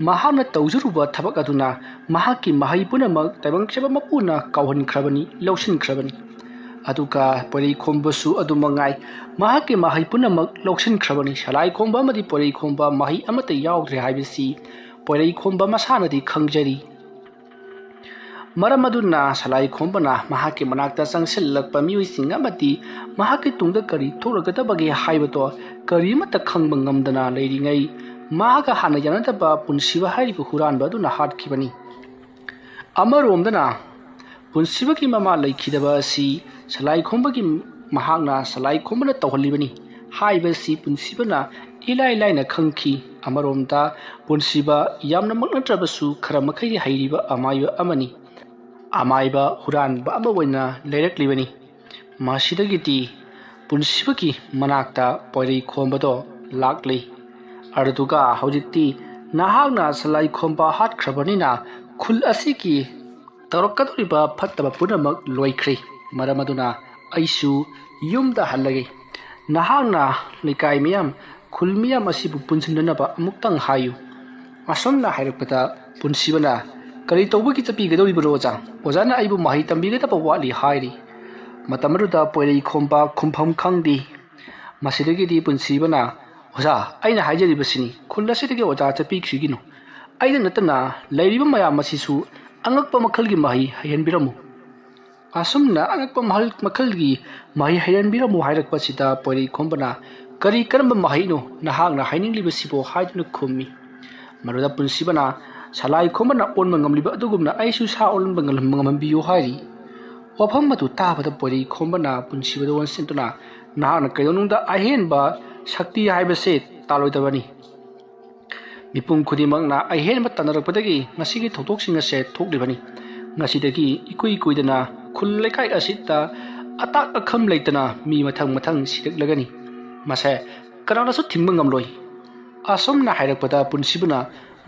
ꯃꯍꯥꯛꯅ ꯇꯧꯖꯔꯨꯕ ꯊꯕꯛ ꯑꯗꯨꯅ ꯃꯍꯥꯛꯀꯤ ꯃꯍꯩ ꯄꯨꯝꯅꯃꯛ ꯇꯥꯏꯕꯪ ꯁꯦꯝꯕ ꯃꯄꯨꯅ ꯀꯥꯎꯍꯟꯈ꯭ꯔꯕꯅꯤ, ꯂꯧꯁꯤꯟꯈ꯭ꯔꯕꯅꯤ꯫ ꯑꯗꯨꯒ ꯄꯣꯏꯔꯩ ꯈꯣꯝꯕꯁꯨ ꯑꯗꯨꯃꯉꯥꯏ, ꯃꯍꯥꯛꯀꯤ ꯃꯍꯩ ꯄꯨꯝꯅꯃꯛ ꯂꯧꯁꯤꯟꯈ꯭ꯔꯕꯅꯤ꯫ ꯁꯂꯥꯏ ꯈꯣꯝꯕ ꯑꯃꯗꯤ ꯄꯣꯏꯔꯩ ꯈꯣꯝꯕ ꯃꯍꯩ ꯑꯃꯠꯇ ꯌꯥꯎꯗ꯭ꯔꯦ ꯍꯥꯏꯕꯁꯤ ꯄꯣꯏꯔꯩ ꯈꯣꯝꯕ ꯃꯁꯥꯅꯗꯤ ꯈꯪꯖꯔꯤ꯫ ꯃꯔꯝ ꯑꯗꯨꯅ ꯁꯂꯥꯏ ꯈꯣꯝꯕꯅ ꯃꯍꯥꯛꯀꯤ ꯃꯅꯥꯛꯇ ꯆꯪꯁꯤꯜꯂꯛꯄ ꯃꯤꯑꯣꯏꯁꯤꯡ ꯑꯃꯗꯤ ꯃꯍꯥꯛꯀꯤ ꯇꯨꯡꯗ ꯀꯔꯤ ꯊꯣꯛꯂꯛꯀꯗꯕꯒꯦ ꯍꯥꯏꯕꯗꯣ ꯀꯔꯤꯃꯠꯇ ꯈꯪꯕ ꯉꯝꯗꯅ ꯂꯩꯔꯤꯉꯩ, ꯃꯍꯥꯛꯀ ꯍꯥꯟꯅ ꯌꯥꯅꯗꯕ ꯄꯨꯟꯁꯤꯕ ꯍꯥꯏꯔꯤꯕ ꯍꯨꯔꯥꯟꯕ ꯑꯗꯨꯅ ꯍꯥꯠꯈꯤꯕꯅꯤ꯫ ꯑꯃꯔꯣꯝꯗꯅ ꯄꯨꯟꯁꯤꯕꯒꯤ ꯃꯃꯥ ꯂꯩꯈꯤꯗꯕ ꯑꯁꯤ ꯁꯂꯥꯏ ꯈꯣꯝꯕꯒꯤ, ꯃꯍꯥꯛꯅ ꯁꯂꯥꯏ ꯈꯣꯝꯕꯅ ꯇꯧꯍꯜꯂꯤꯕꯅꯤ ꯍꯥꯏꯕꯁꯤ ꯄꯨꯟꯁꯤꯕꯅ ꯏꯂꯥꯏ ꯂꯥꯏꯅ ꯈꯪꯈꯤ꯫ ꯑꯃꯔꯣꯝꯗ ꯄꯨꯟꯁꯤꯕ ꯌꯥꯝꯅꯃꯛ ꯅꯠꯇ꯭ꯔꯕꯁꯨ ꯈꯔ ꯃꯈꯩꯗꯤ ꯍꯩꯔꯤꯕ ꯑꯃꯥꯏꯕ ꯑꯃꯅꯤ꯫ ꯑꯃꯥꯏꯕ ꯍꯨꯔꯥꯟꯕ ꯑꯃ ꯑꯣꯏꯅ ꯂꯩꯔꯛꯂꯤꯕꯅꯤ꯫ ꯃꯁꯤꯗꯒꯤꯗꯤ ꯄꯨꯟꯁꯤꯕꯒꯤ ꯃꯅꯥꯛꯇ ꯄꯣꯏꯔꯩ ꯈꯣꯝꯕꯗꯣ ꯂꯥꯛꯂꯤ꯫ ꯑꯗꯨꯗꯨꯒ ꯍꯧꯖꯤꯛꯇꯤ ꯅꯍꯥꯛꯅ ꯁꯂꯥꯏ ꯈꯣꯝꯕ ꯍꯥꯠꯈ꯭ꯔꯕꯅꯤꯅ ꯈꯨꯜ ꯑꯁꯤꯒꯤ ꯇꯧꯔꯛꯀꯗꯧꯔꯤꯕ ꯐꯠꯇꯕ ꯄꯨꯝꯅꯃꯛ ꯂꯣꯏꯈ꯭ꯔꯦ꯫ ꯃꯔꯝ ꯑꯗꯨꯅ ꯑꯩꯁꯨ ꯌꯨꯝꯗ ꯍꯜꯂꯒꯦ꯫ ꯅꯍꯥꯛꯅ ꯂꯩꯀꯥꯏ ꯃꯤꯌꯥꯝ, ꯈꯨꯜ ꯃꯤꯌꯥꯝ ꯑꯁꯤꯕꯨ ꯄꯨꯟꯁꯤꯟꯅꯅꯕ ꯑꯃꯨꯛꯇꯪ ꯍꯥꯏꯌꯨ꯫ ꯑꯁꯨꯝꯅ ꯍꯥꯏꯔꯛꯄꯗ ꯄꯨꯟꯁꯤꯕꯅ, "ꯀꯔꯤ ꯇꯧꯕꯒꯤ ꯆꯠꯄꯤꯒꯗꯧꯔꯤꯕꯅꯣ ꯑꯣꯖꯥ? ꯑꯣꯖꯥꯅ ꯑꯩꯕꯨ ꯃꯍꯩ ꯇꯝꯕꯤꯒꯗꯕ ꯋꯥꯠꯂꯤ ꯍꯥꯏꯔꯤ"꯫ ꯃꯇꯝ ꯑꯗꯨꯗ ꯄꯣꯏꯔꯩ ꯈꯣꯝꯕ ꯈꯨꯝꯐꯝ ꯈꯪꯗꯦ꯫ ꯃꯁꯤꯗꯒꯤꯗꯤ ꯄꯨꯟꯁꯤꯕꯅ, "ꯑꯣꯖꯥ, ꯑꯩꯅ ꯍꯥꯏꯖꯔꯤꯕꯁꯤꯅꯤ, ꯈꯨꯜ ꯑꯁꯤꯗꯒꯤ ꯑꯣꯖꯥ ꯆꯠꯄꯤꯈꯤꯒꯅꯨ꯫ ꯑꯩꯗ ꯅꯠꯇꯅ ꯂꯩꯔꯤꯕ ꯃꯌꯥꯝ ꯑꯁꯤꯁꯨ ꯑꯉꯛꯄ ꯃꯈꯜꯒꯤ ꯃꯍꯩ ꯍꯩꯍꯟꯕꯤꯔꯝꯃꯨ"꯫ ꯑꯁꯨꯝꯅ ꯑꯉꯛꯄ ꯃꯍꯜ-, ꯃꯈꯜꯒꯤ ꯃꯍꯩ ꯍꯩꯍꯟꯕꯤꯔꯝꯃꯨ ꯍꯥꯏꯔꯛꯄꯁꯤꯗ ꯄꯣꯏꯔꯩ ꯈꯣꯝꯕꯅ, "ꯀꯔꯤ ꯀꯔꯝꯕ ꯃꯍꯩꯅꯣ ꯅꯍꯥꯛꯅ ꯍꯥꯏꯅꯤꯡꯂꯤꯕꯁꯤꯕꯣ?" ꯍꯥꯏꯗꯨꯅ ꯈꯨꯝꯃꯤ꯫ ꯃꯗꯨꯗ ꯄꯨꯟꯁꯤꯕꯅ, "ꯁꯂꯥꯏ ꯈꯣꯝꯕꯅ ꯑꯣꯟꯕ ꯉꯝꯂꯤꯕ ꯑꯗꯨꯒꯨꯝꯅ ꯑꯩꯁꯨ ꯁꯥ ꯑꯣꯟꯕ ꯉꯝꯍꯟ-, ꯉꯝꯍꯟꯕꯤꯌꯨ" ꯍꯥꯏꯔꯤ꯫ ꯋꯥꯐꯝ ꯑꯗꯨ ꯇꯥꯕꯗ ꯄꯣꯏꯔꯩ ꯈꯣꯝꯕꯅ ꯄꯨꯟꯁꯤꯕꯗ ꯑꯣꯟꯁꯤꯟꯗꯨꯅ, "ꯅꯍꯥꯛꯅ ꯀꯩꯗꯧꯅꯨꯡꯗ ꯑꯍꯦꯟꯕ ꯁꯛꯇꯤ ꯍꯥꯏꯕꯁꯦ ꯇꯥꯜꯂꯣꯏꯗꯕꯅꯤ꯫ ꯃꯤꯄꯨꯝ ꯈꯨꯗꯤꯡꯃꯛꯅ ꯑꯍꯦꯟꯕ ꯇꯥꯟꯅꯔꯛꯄꯗꯒꯤ ꯉꯁꯤꯒꯤ ꯊꯧꯗꯣꯛꯁꯤꯡ ꯑꯁꯦ ꯊꯣꯛꯂꯤꯕꯅꯤ꯫ ꯉꯁꯤꯗꯒꯤ ꯏꯀꯨꯏ ꯀꯨꯏꯗꯅ ꯈꯨꯜ ꯂꯩꯀꯥꯏ ꯑꯁꯤꯗ ꯑꯇꯥꯛ ꯑꯈꯝ ꯂꯩꯇꯅ ꯃꯤ ꯃꯊꯪ ꯃꯊꯪ ꯁꯤꯔꯛꯂꯒꯅꯤ꯫ ꯃꯁꯦ ꯀꯅꯥꯅꯁꯨ ꯊꯤꯡꯕ ꯉꯝꯂꯣꯏ"꯫ ꯑꯁꯨꯝꯅ ꯍꯥꯏꯔꯛꯄꯗ ꯄꯨꯟꯁꯤꯕꯅ,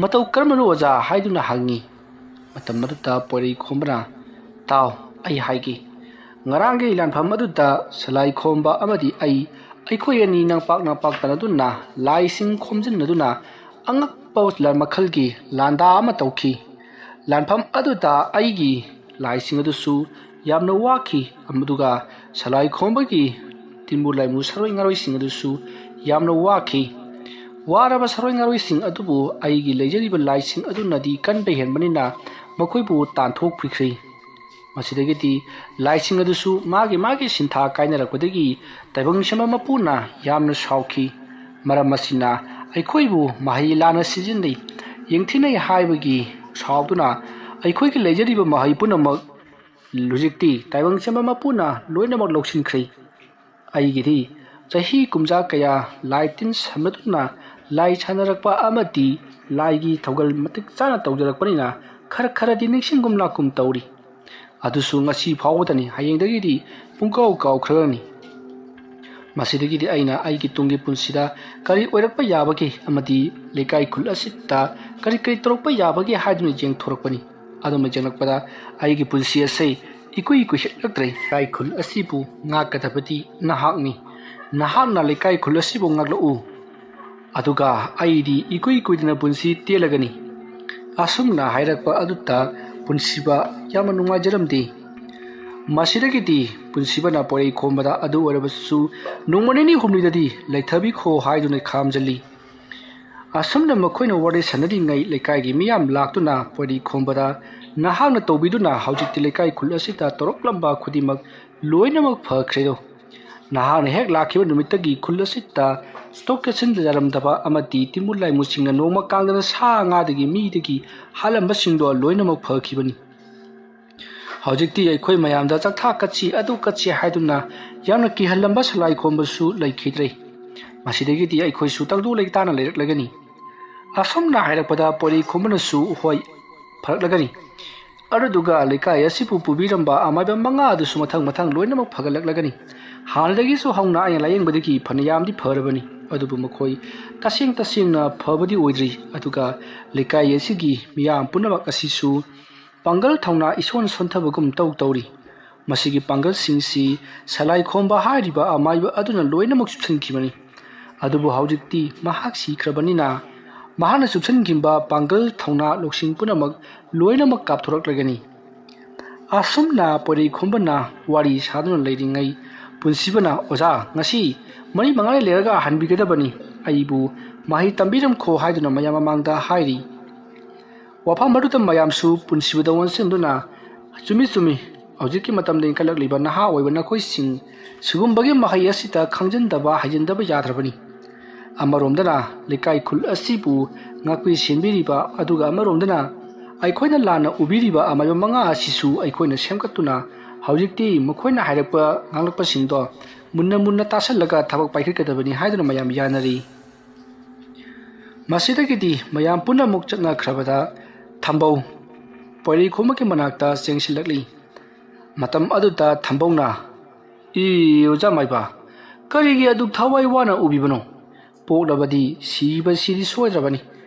"ꯃꯇꯧ ꯀꯔꯝꯕꯅꯣ ꯑꯣꯖꯥ?" ꯍꯥꯏꯗꯨꯅ ꯍꯪꯉꯤ꯫ ꯃꯇꯝ ꯑꯗꯨꯗ ꯄꯣꯏꯔꯩ ꯈꯣꯝꯕꯅ, "ꯇꯥꯎ, ꯑꯩ ꯍꯥꯏꯒꯦ꯫ ꯉꯔꯥꯡꯒꯤ ꯂꯥꯟꯐꯝ ꯑꯗꯨꯗ ꯁꯂꯥꯏ ꯈꯣꯝꯕ ꯑꯃꯗꯤ ꯑꯩ, ꯑꯩꯈꯣꯏ ꯑꯅꯤ ꯅꯝꯄꯥꯛ ꯅꯝꯄꯥꯛ ꯇꯥꯟꯅꯗꯨꯅ ꯂꯥꯏꯁꯤꯡ ꯈꯣꯝꯖꯤꯟꯅꯗꯨꯅ ꯑꯉꯛꯄ ꯂ-, ꯃꯈꯜꯒꯤ ꯂꯥꯟꯗꯥ ꯑꯃ ꯇꯧꯈꯤ꯫ ꯂꯥꯟꯐꯝ ꯑꯗꯨꯗ ꯑꯩꯒꯤ ꯂꯥꯏꯁꯤꯡ ꯑꯗꯨꯁꯨ ꯌꯥꯝꯅ ꯋꯥꯈꯤ, ꯑꯗꯨꯒ ꯁꯂꯥꯏ ꯈꯣꯝꯕꯒꯤ ꯇꯤꯟꯕꯨ ꯂꯥꯏꯃꯨ ꯁꯥꯔꯣꯏ ꯉꯥꯔꯣꯏꯁꯤꯡ ꯑꯗꯨꯁꯨ ꯌꯥꯝꯅ ꯋꯥꯈꯤ꯫ ꯋꯥꯔꯕ ꯁꯥꯔꯣꯏ ꯉꯥꯔꯣꯏꯁꯤꯡ ꯑꯗꯨꯕꯨ ꯑꯩꯒꯤ ꯂꯩꯖꯔꯤꯕ ꯂꯥꯏꯁꯤꯡ ꯑꯗꯨꯅꯗꯤ ꯀꯟꯕ ꯍꯦꯟꯕꯅꯤꯅ ꯃꯈꯣꯏꯕꯨ ꯇꯥꯟꯊꯣꯛꯄꯤꯈ꯭ꯔꯦ꯫ ꯃꯁꯤꯗꯒꯤꯗꯤ ꯂꯥꯏꯁꯤꯡ ꯑꯗꯨꯁꯨ ꯃꯥꯒꯤ ꯃꯥꯒꯤ ꯁꯤꯟꯊꯥ ꯀꯥꯏꯅꯔꯛꯄꯗꯒꯤ ꯇꯥꯏꯕꯪ ꯁꯦꯝꯕ ꯃꯄꯨꯅ ꯌꯥꯝꯅ ꯁꯥꯎꯈꯤ꯫ ꯃꯔꯝ ꯑꯁꯤꯅ ꯑꯩꯈꯣꯏꯕꯨ ꯃꯍꯩ ꯂꯥꯟꯅ ꯁꯤꯖꯤꯟꯅꯩ, ꯌꯦꯡꯊꯤꯅꯩ ꯍꯥꯏꯕꯒꯤ ꯁꯥꯎꯗꯨꯅ ꯑꯩꯈꯣꯏꯒꯤ ꯂꯩꯖꯔꯤꯕ ꯃꯍꯩ ꯄꯨꯝꯅꯃꯛ ꯍꯧꯖꯤꯛꯇꯤ ꯇꯥꯏꯕꯪ ꯁꯦꯝꯕ ꯃꯄꯨꯅ ꯂꯣꯏꯅꯃꯛ ꯂꯧꯁꯤꯟꯈ꯭ꯔꯦ꯫ ꯑꯩꯒꯤꯗꯤ ꯆꯍꯤ ꯀꯨꯝꯖꯥ ꯀꯌꯥ ꯂꯥꯏ ꯇꯤꯟ ꯁꯝꯅꯗꯨꯅ ꯂꯥꯏ ꯁꯥꯟꯅꯔꯛꯄ ꯑꯃꯗꯤ ꯂꯥꯏꯒꯤ ꯊꯧꯒꯜ ꯃꯇꯤꯛ ꯆꯥꯅ ꯇꯧꯖꯔꯛꯄꯅꯤꯅ ꯈꯔ ꯈꯔꯗꯤ ꯅꯤꯡꯁꯤꯡꯒꯨꯝ ꯂꯥꯛꯀꯨꯝ ꯇꯧꯔꯤ꯫ ꯑꯗꯨꯁꯨ ꯉꯁꯤ ꯐꯥꯎꯕꯗꯅꯤ, ꯍꯌꯦꯡꯗꯒꯤꯗꯤ ꯄꯨꯡꯀꯥꯎ ꯀꯥꯎꯈ꯭ꯔꯒꯅꯤ꯫ ꯃꯁꯤꯗꯒꯤꯗꯤ ꯑꯩꯅ ꯑꯩꯒꯤ ꯇꯨꯡꯒꯤ ꯄꯨꯟꯁꯤꯗ ꯀꯔꯤ ꯑꯣꯏꯔꯛꯄ ꯌꯥꯕꯒꯦ ꯑꯃꯗꯤ ꯂꯩꯀꯥꯏ ꯈꯨꯜ ꯑꯁꯤꯗ ꯀꯔꯤ ꯀꯔꯤ ꯇꯧꯔꯛꯄ ꯌꯥꯕꯒꯦ ꯍꯥꯏꯗꯨꯅ ꯌꯦꯡꯊꯣꯔꯛꯄꯅꯤ꯫ ꯑꯗꯨꯝꯅ ꯌꯦꯡꯂꯛꯄꯗ ꯑꯩꯒꯤ ꯄꯨꯟꯁꯤ ꯑꯁꯤ ꯏꯀꯨꯏ ꯀꯨꯏꯁꯤꯜꯂꯛꯇ꯭ꯔꯦ꯫ ꯂꯩꯀꯥꯏ ꯈꯨꯜ ꯑꯁꯤꯕꯨ ꯉꯥꯛꯀꯗꯕꯗꯤ ꯅꯍꯥꯛꯅꯤ꯫ ꯅꯍꯥꯛꯅ ꯂꯩꯀꯥꯏ ꯈꯨꯜ ꯑꯁꯤꯕꯨ ꯉꯥꯛꯂꯛꯎ꯫ ꯑꯗꯨꯒ ꯑꯩꯗꯤ ꯏꯀꯨꯏ ꯀꯨꯏꯗꯅ ꯄꯨꯟꯁꯤ ꯇꯦꯜꯂꯒꯅꯤ꯫ ꯑꯁꯨꯝꯅ ꯍꯥꯏꯔꯛꯄ ꯑꯗꯨꯗ ꯄꯨꯟꯁꯤꯕ ꯌꯥꯝꯅ ꯅꯨꯡꯉꯥꯏꯖꯔꯝꯗꯦ꯫ ꯃꯁꯤꯗꯒꯤꯗꯤ ꯄꯨꯟꯁꯤꯕꯅ ꯄꯣꯏꯔꯩ ꯈꯣꯝꯕꯗ ꯑꯗꯨ ꯑꯣꯏꯔꯕꯁꯨ ꯅꯣꯡꯃ ꯅꯤꯅꯤ ꯍꯨꯝꯅꯤꯗꯗꯤ ꯂꯩꯊꯕꯤꯈꯣ ꯍꯥꯏꯗꯨꯅ ꯈꯥꯝꯖꯜꯂꯤ꯫ ꯑꯁꯨꯝꯅ ꯃꯈꯣꯏꯅ ꯋꯥꯔꯤ ꯁꯥꯟꯅꯔꯤꯉꯩ ꯂꯩꯀꯥꯏꯒꯤ ꯃꯤꯌꯥꯝ ꯂꯥꯛꯇꯨꯅ ꯄꯣꯏꯔꯩ ꯈꯣꯝꯕꯗ ꯅꯍꯥꯛꯅ ꯇꯧꯕꯤꯗꯨꯅ ꯍꯧꯖꯤꯛꯇꯤ ꯂꯩꯀꯥꯏ ꯈꯨꯜ ꯑꯁꯤꯗ ꯇꯧꯔꯛꯂꯝꯕ ꯈꯨꯗꯤꯡꯃꯛ ꯂꯣꯏꯅꯃꯛ ꯐꯈ꯭ꯔꯦꯗꯣ꯫ ꯅꯍꯥꯛꯅ ꯍꯦꯛ ꯂꯥꯛꯈꯤꯕ ꯅꯨꯃꯤꯠꯇꯒꯤ ꯈꯨꯜ ꯑꯁꯤꯗ ꯁ꯭ꯇꯣꯛ ꯀꯦꯁꯤꯟ ꯌꯥꯔꯝꯗꯕ ꯑꯃꯗꯤ ꯇꯤꯟꯃꯨꯠ ꯂꯥꯏꯃꯨꯠꯁꯤꯡꯅ ꯅꯣꯡꯃ ꯀꯥꯡꯗꯅ ꯁꯥ ꯉꯥꯗꯒꯤ ꯃꯤꯗꯒꯤ ꯍꯥꯠꯂꯝꯕꯁꯤꯡꯗꯣ ꯂꯣꯏꯅꯃꯛ ꯐꯈꯤꯕꯅꯤ꯫ ꯍꯧꯖꯤꯛꯇꯤ ꯑꯩꯈꯣꯏ ꯃꯌꯥꯝꯗ ꯆꯥꯛꯊꯥ ꯀꯠꯁꯤ, ꯑꯗꯨ ꯀꯠꯁꯤ ꯍꯥꯏꯗꯨꯅ ꯌꯥꯝꯅ ꯀꯤꯍꯜꯂꯝꯕ ꯁꯂꯥꯏ ꯈꯣꯝꯕꯁꯨ ꯂꯩꯈꯤꯗ꯭ꯔꯦ꯫ ꯃꯁꯤꯗꯒꯤꯗꯤ ꯑꯩꯈꯣꯏꯁꯨ ꯇꯪꯗꯨ ꯂꯩꯇꯥꯅ ꯂꯩꯔꯛꯂꯒꯅꯤ꯫ ꯑꯁꯨꯝꯅ ꯍꯥꯏꯔꯛꯄꯗ ꯄꯣꯏꯔꯩ ꯈꯣꯝꯕꯅꯁꯨ ꯍꯣꯏ ꯐꯔꯛꯂꯒꯅꯤ꯫ ꯑꯗꯨꯗꯨꯒ ꯂꯩꯀꯥꯏ ꯑꯁꯤꯕꯨ ꯄꯨꯕꯤꯔꯝꯕ ꯑꯃꯥꯏꯕ ꯃꯉꯥ ꯑꯗꯨꯁꯨ ꯃꯊꯪ ꯃꯊꯪ ꯂꯣꯏꯅꯃꯛ ꯐꯒꯠꯂꯛꯂꯒꯅꯤ꯫ ꯍꯥꯟꯅꯗꯒꯤꯁꯨ ꯍꯧꯅ ꯑꯩꯅ ꯂꯥꯌꯦꯡꯕꯗꯒꯤ ꯐꯅꯌꯥꯝꯗꯤ ꯐꯔꯕꯅꯤ, ꯑꯗꯨꯕꯨ ꯃꯈꯣꯏ ꯇꯁꯦꯡ ꯇꯁꯦꯡꯅ ꯐꯕꯗꯤ ꯑꯣꯏꯗ꯭ꯔꯤ꯫ ꯑꯗꯨꯒ ꯂꯩꯀꯥꯏ ꯑꯁꯤꯒꯤ ꯃꯤꯌꯥꯝ ꯄꯨꯝꯅꯃꯛ ꯑꯁꯤꯁꯨ ꯄꯥꯡꯒꯜ ꯊꯧꯅꯥ ꯏꯁꯣꯟ ꯁꯣꯟꯊꯕꯒꯨꯝ ꯇꯧ ꯇꯧꯔꯤ꯫ ꯃꯁꯤꯒꯤ ꯄꯥꯡꯒꯜꯁꯤꯡꯁꯤ ꯁꯂꯥꯏ ꯈꯣꯝꯕ ꯍꯥꯏꯔꯤꯕ ꯑꯃꯥꯏꯕ ꯑꯗꯨꯅ ꯂꯣꯏꯅꯃꯛ ꯆꯨꯞꯁꯤꯟꯈꯤꯕꯅꯤ꯫ ꯑꯗꯨꯕꯨ ꯍꯧꯖꯤꯛꯇꯤ ꯃꯍꯥꯛ ꯁꯤꯈ꯭ꯔꯕꯅꯤꯅ ꯃꯍꯥꯛꯅ ꯆꯨꯞꯁꯤꯟꯈꯤꯕ ꯄꯥꯡꯒꯜ ꯊꯧꯅꯥ ꯂꯧꯁꯤꯡ ꯄꯨꯝꯅꯃꯛ ꯂꯣꯏꯅꯃꯛ ꯀꯥꯞꯊꯣꯔꯛꯂꯒꯅꯤ꯫ ꯑꯁꯨꯝꯅ ꯄꯣꯏꯔꯩ ꯈꯣꯝꯕꯅ ꯋꯥꯔꯤ ꯁꯥꯗꯨꯅ ꯂꯩꯔꯤꯉꯩ ꯄꯨꯟꯁꯤꯕꯅ, "ꯑꯣꯖꯥ, ꯉꯁꯤ ꯃꯔꯤ ꯃꯉꯥꯅꯤ ꯂꯩꯔꯒ ꯍꯟꯕꯤꯒꯗꯕꯅꯤ꯫ ꯑꯩꯕꯨ ꯃꯍꯩ ꯇꯝꯕꯤꯔꯝꯈꯣ" ꯍꯥꯏꯗꯨꯅ ꯃꯌꯥꯝ ꯃꯃꯥꯡꯗ ꯍꯥꯏꯔꯤ꯫ ꯋꯥꯐꯝ ꯑꯗꯨꯗ ꯃꯌꯥꯝꯁꯨ ꯄꯨꯟꯁꯤꯕꯗ ꯑꯣꯟꯁꯤꯟꯗꯨꯅ, "ꯆꯨꯝꯃꯤ, ꯆꯨꯝꯃꯤ, ꯍꯧꯖꯤꯛꯀꯤ ꯃꯇꯝꯗ ꯏꯟꯈꯠꯂꯛꯂꯤꯕ ꯅꯍꯥ ꯑꯣꯏꯕ ꯅꯈꯣꯏꯁꯤꯡ ꯁꯤꯒꯨꯝꯕꯒꯤ ꯃꯍꯩ ꯑꯁꯤꯗ ꯈꯪꯖꯤꯟꯗꯕ, ꯍꯩꯖꯤꯟꯗꯕ ꯌꯥꯗ꯭ꯔꯕꯅꯤ꯫ ꯑꯃꯔꯣꯝꯗꯅ ꯂꯩꯀꯥꯏ ꯈꯨꯜ ꯑꯁꯤꯕꯨ ꯉꯥꯛꯄꯤ ꯁꯦꯟꯕꯤꯔꯤꯕ, ꯑꯗꯨꯒ ꯑꯃꯔꯣꯝꯗꯅ ꯑꯩꯈꯣꯏꯅ ꯂꯥꯟꯅ ꯎꯕꯤꯔꯤꯕ ꯑꯃꯥꯏꯕ ꯃꯉꯥ ꯑꯁꯤꯁꯨ ꯑꯩꯈꯣꯏꯅ ꯁꯦꯝꯒꯠꯇꯨꯅ ꯍꯧꯖꯤꯛꯇꯤ ꯃꯈꯣꯏꯅ ꯍꯥꯏꯔꯛꯄ ꯉꯥꯡꯂꯛꯄꯁꯤꯡꯗꯣ ꯃꯨꯟꯅ ꯃꯨꯟꯅ ꯇꯥꯁꯜꯂꯒ ꯊꯕꯛ ꯄꯥꯏꯈꯠꯀꯗꯕꯅꯤ" ꯍꯥꯏꯗꯨꯅ ꯃꯌꯥꯝ ꯌꯥꯅꯔꯤ꯫ ꯃꯁꯤꯗꯒꯤꯗꯤ ꯃꯌꯥꯝ ꯄꯨꯝꯅꯃꯛ ꯆꯠꯅꯈ꯭ꯔꯕꯗ ꯊꯝꯕꯧ ꯄꯣꯏꯔꯩ ꯈꯣꯝꯕꯒꯤ ꯃꯅꯥꯛꯇ ꯆꯦꯟꯁꯤꯜꯂꯛꯂꯤ꯫ ꯃꯇꯝ ꯑꯗꯨꯗ ꯊꯝꯕꯧꯅ, "ꯏ, ꯑꯣꯖꯥ ꯃꯥꯏꯕ, ꯀꯔꯤꯒꯤ ꯑꯗꯨꯛ ꯊꯋꯥꯏ ꯋꯥꯅ ꯎꯕꯤꯕꯅꯣ? ꯄꯣꯛꯂꯕꯗꯤ ꯁꯤꯕꯁꯤꯗꯤ ꯁꯣꯏꯗ꯭ꯔꯕꯅꯤ꯫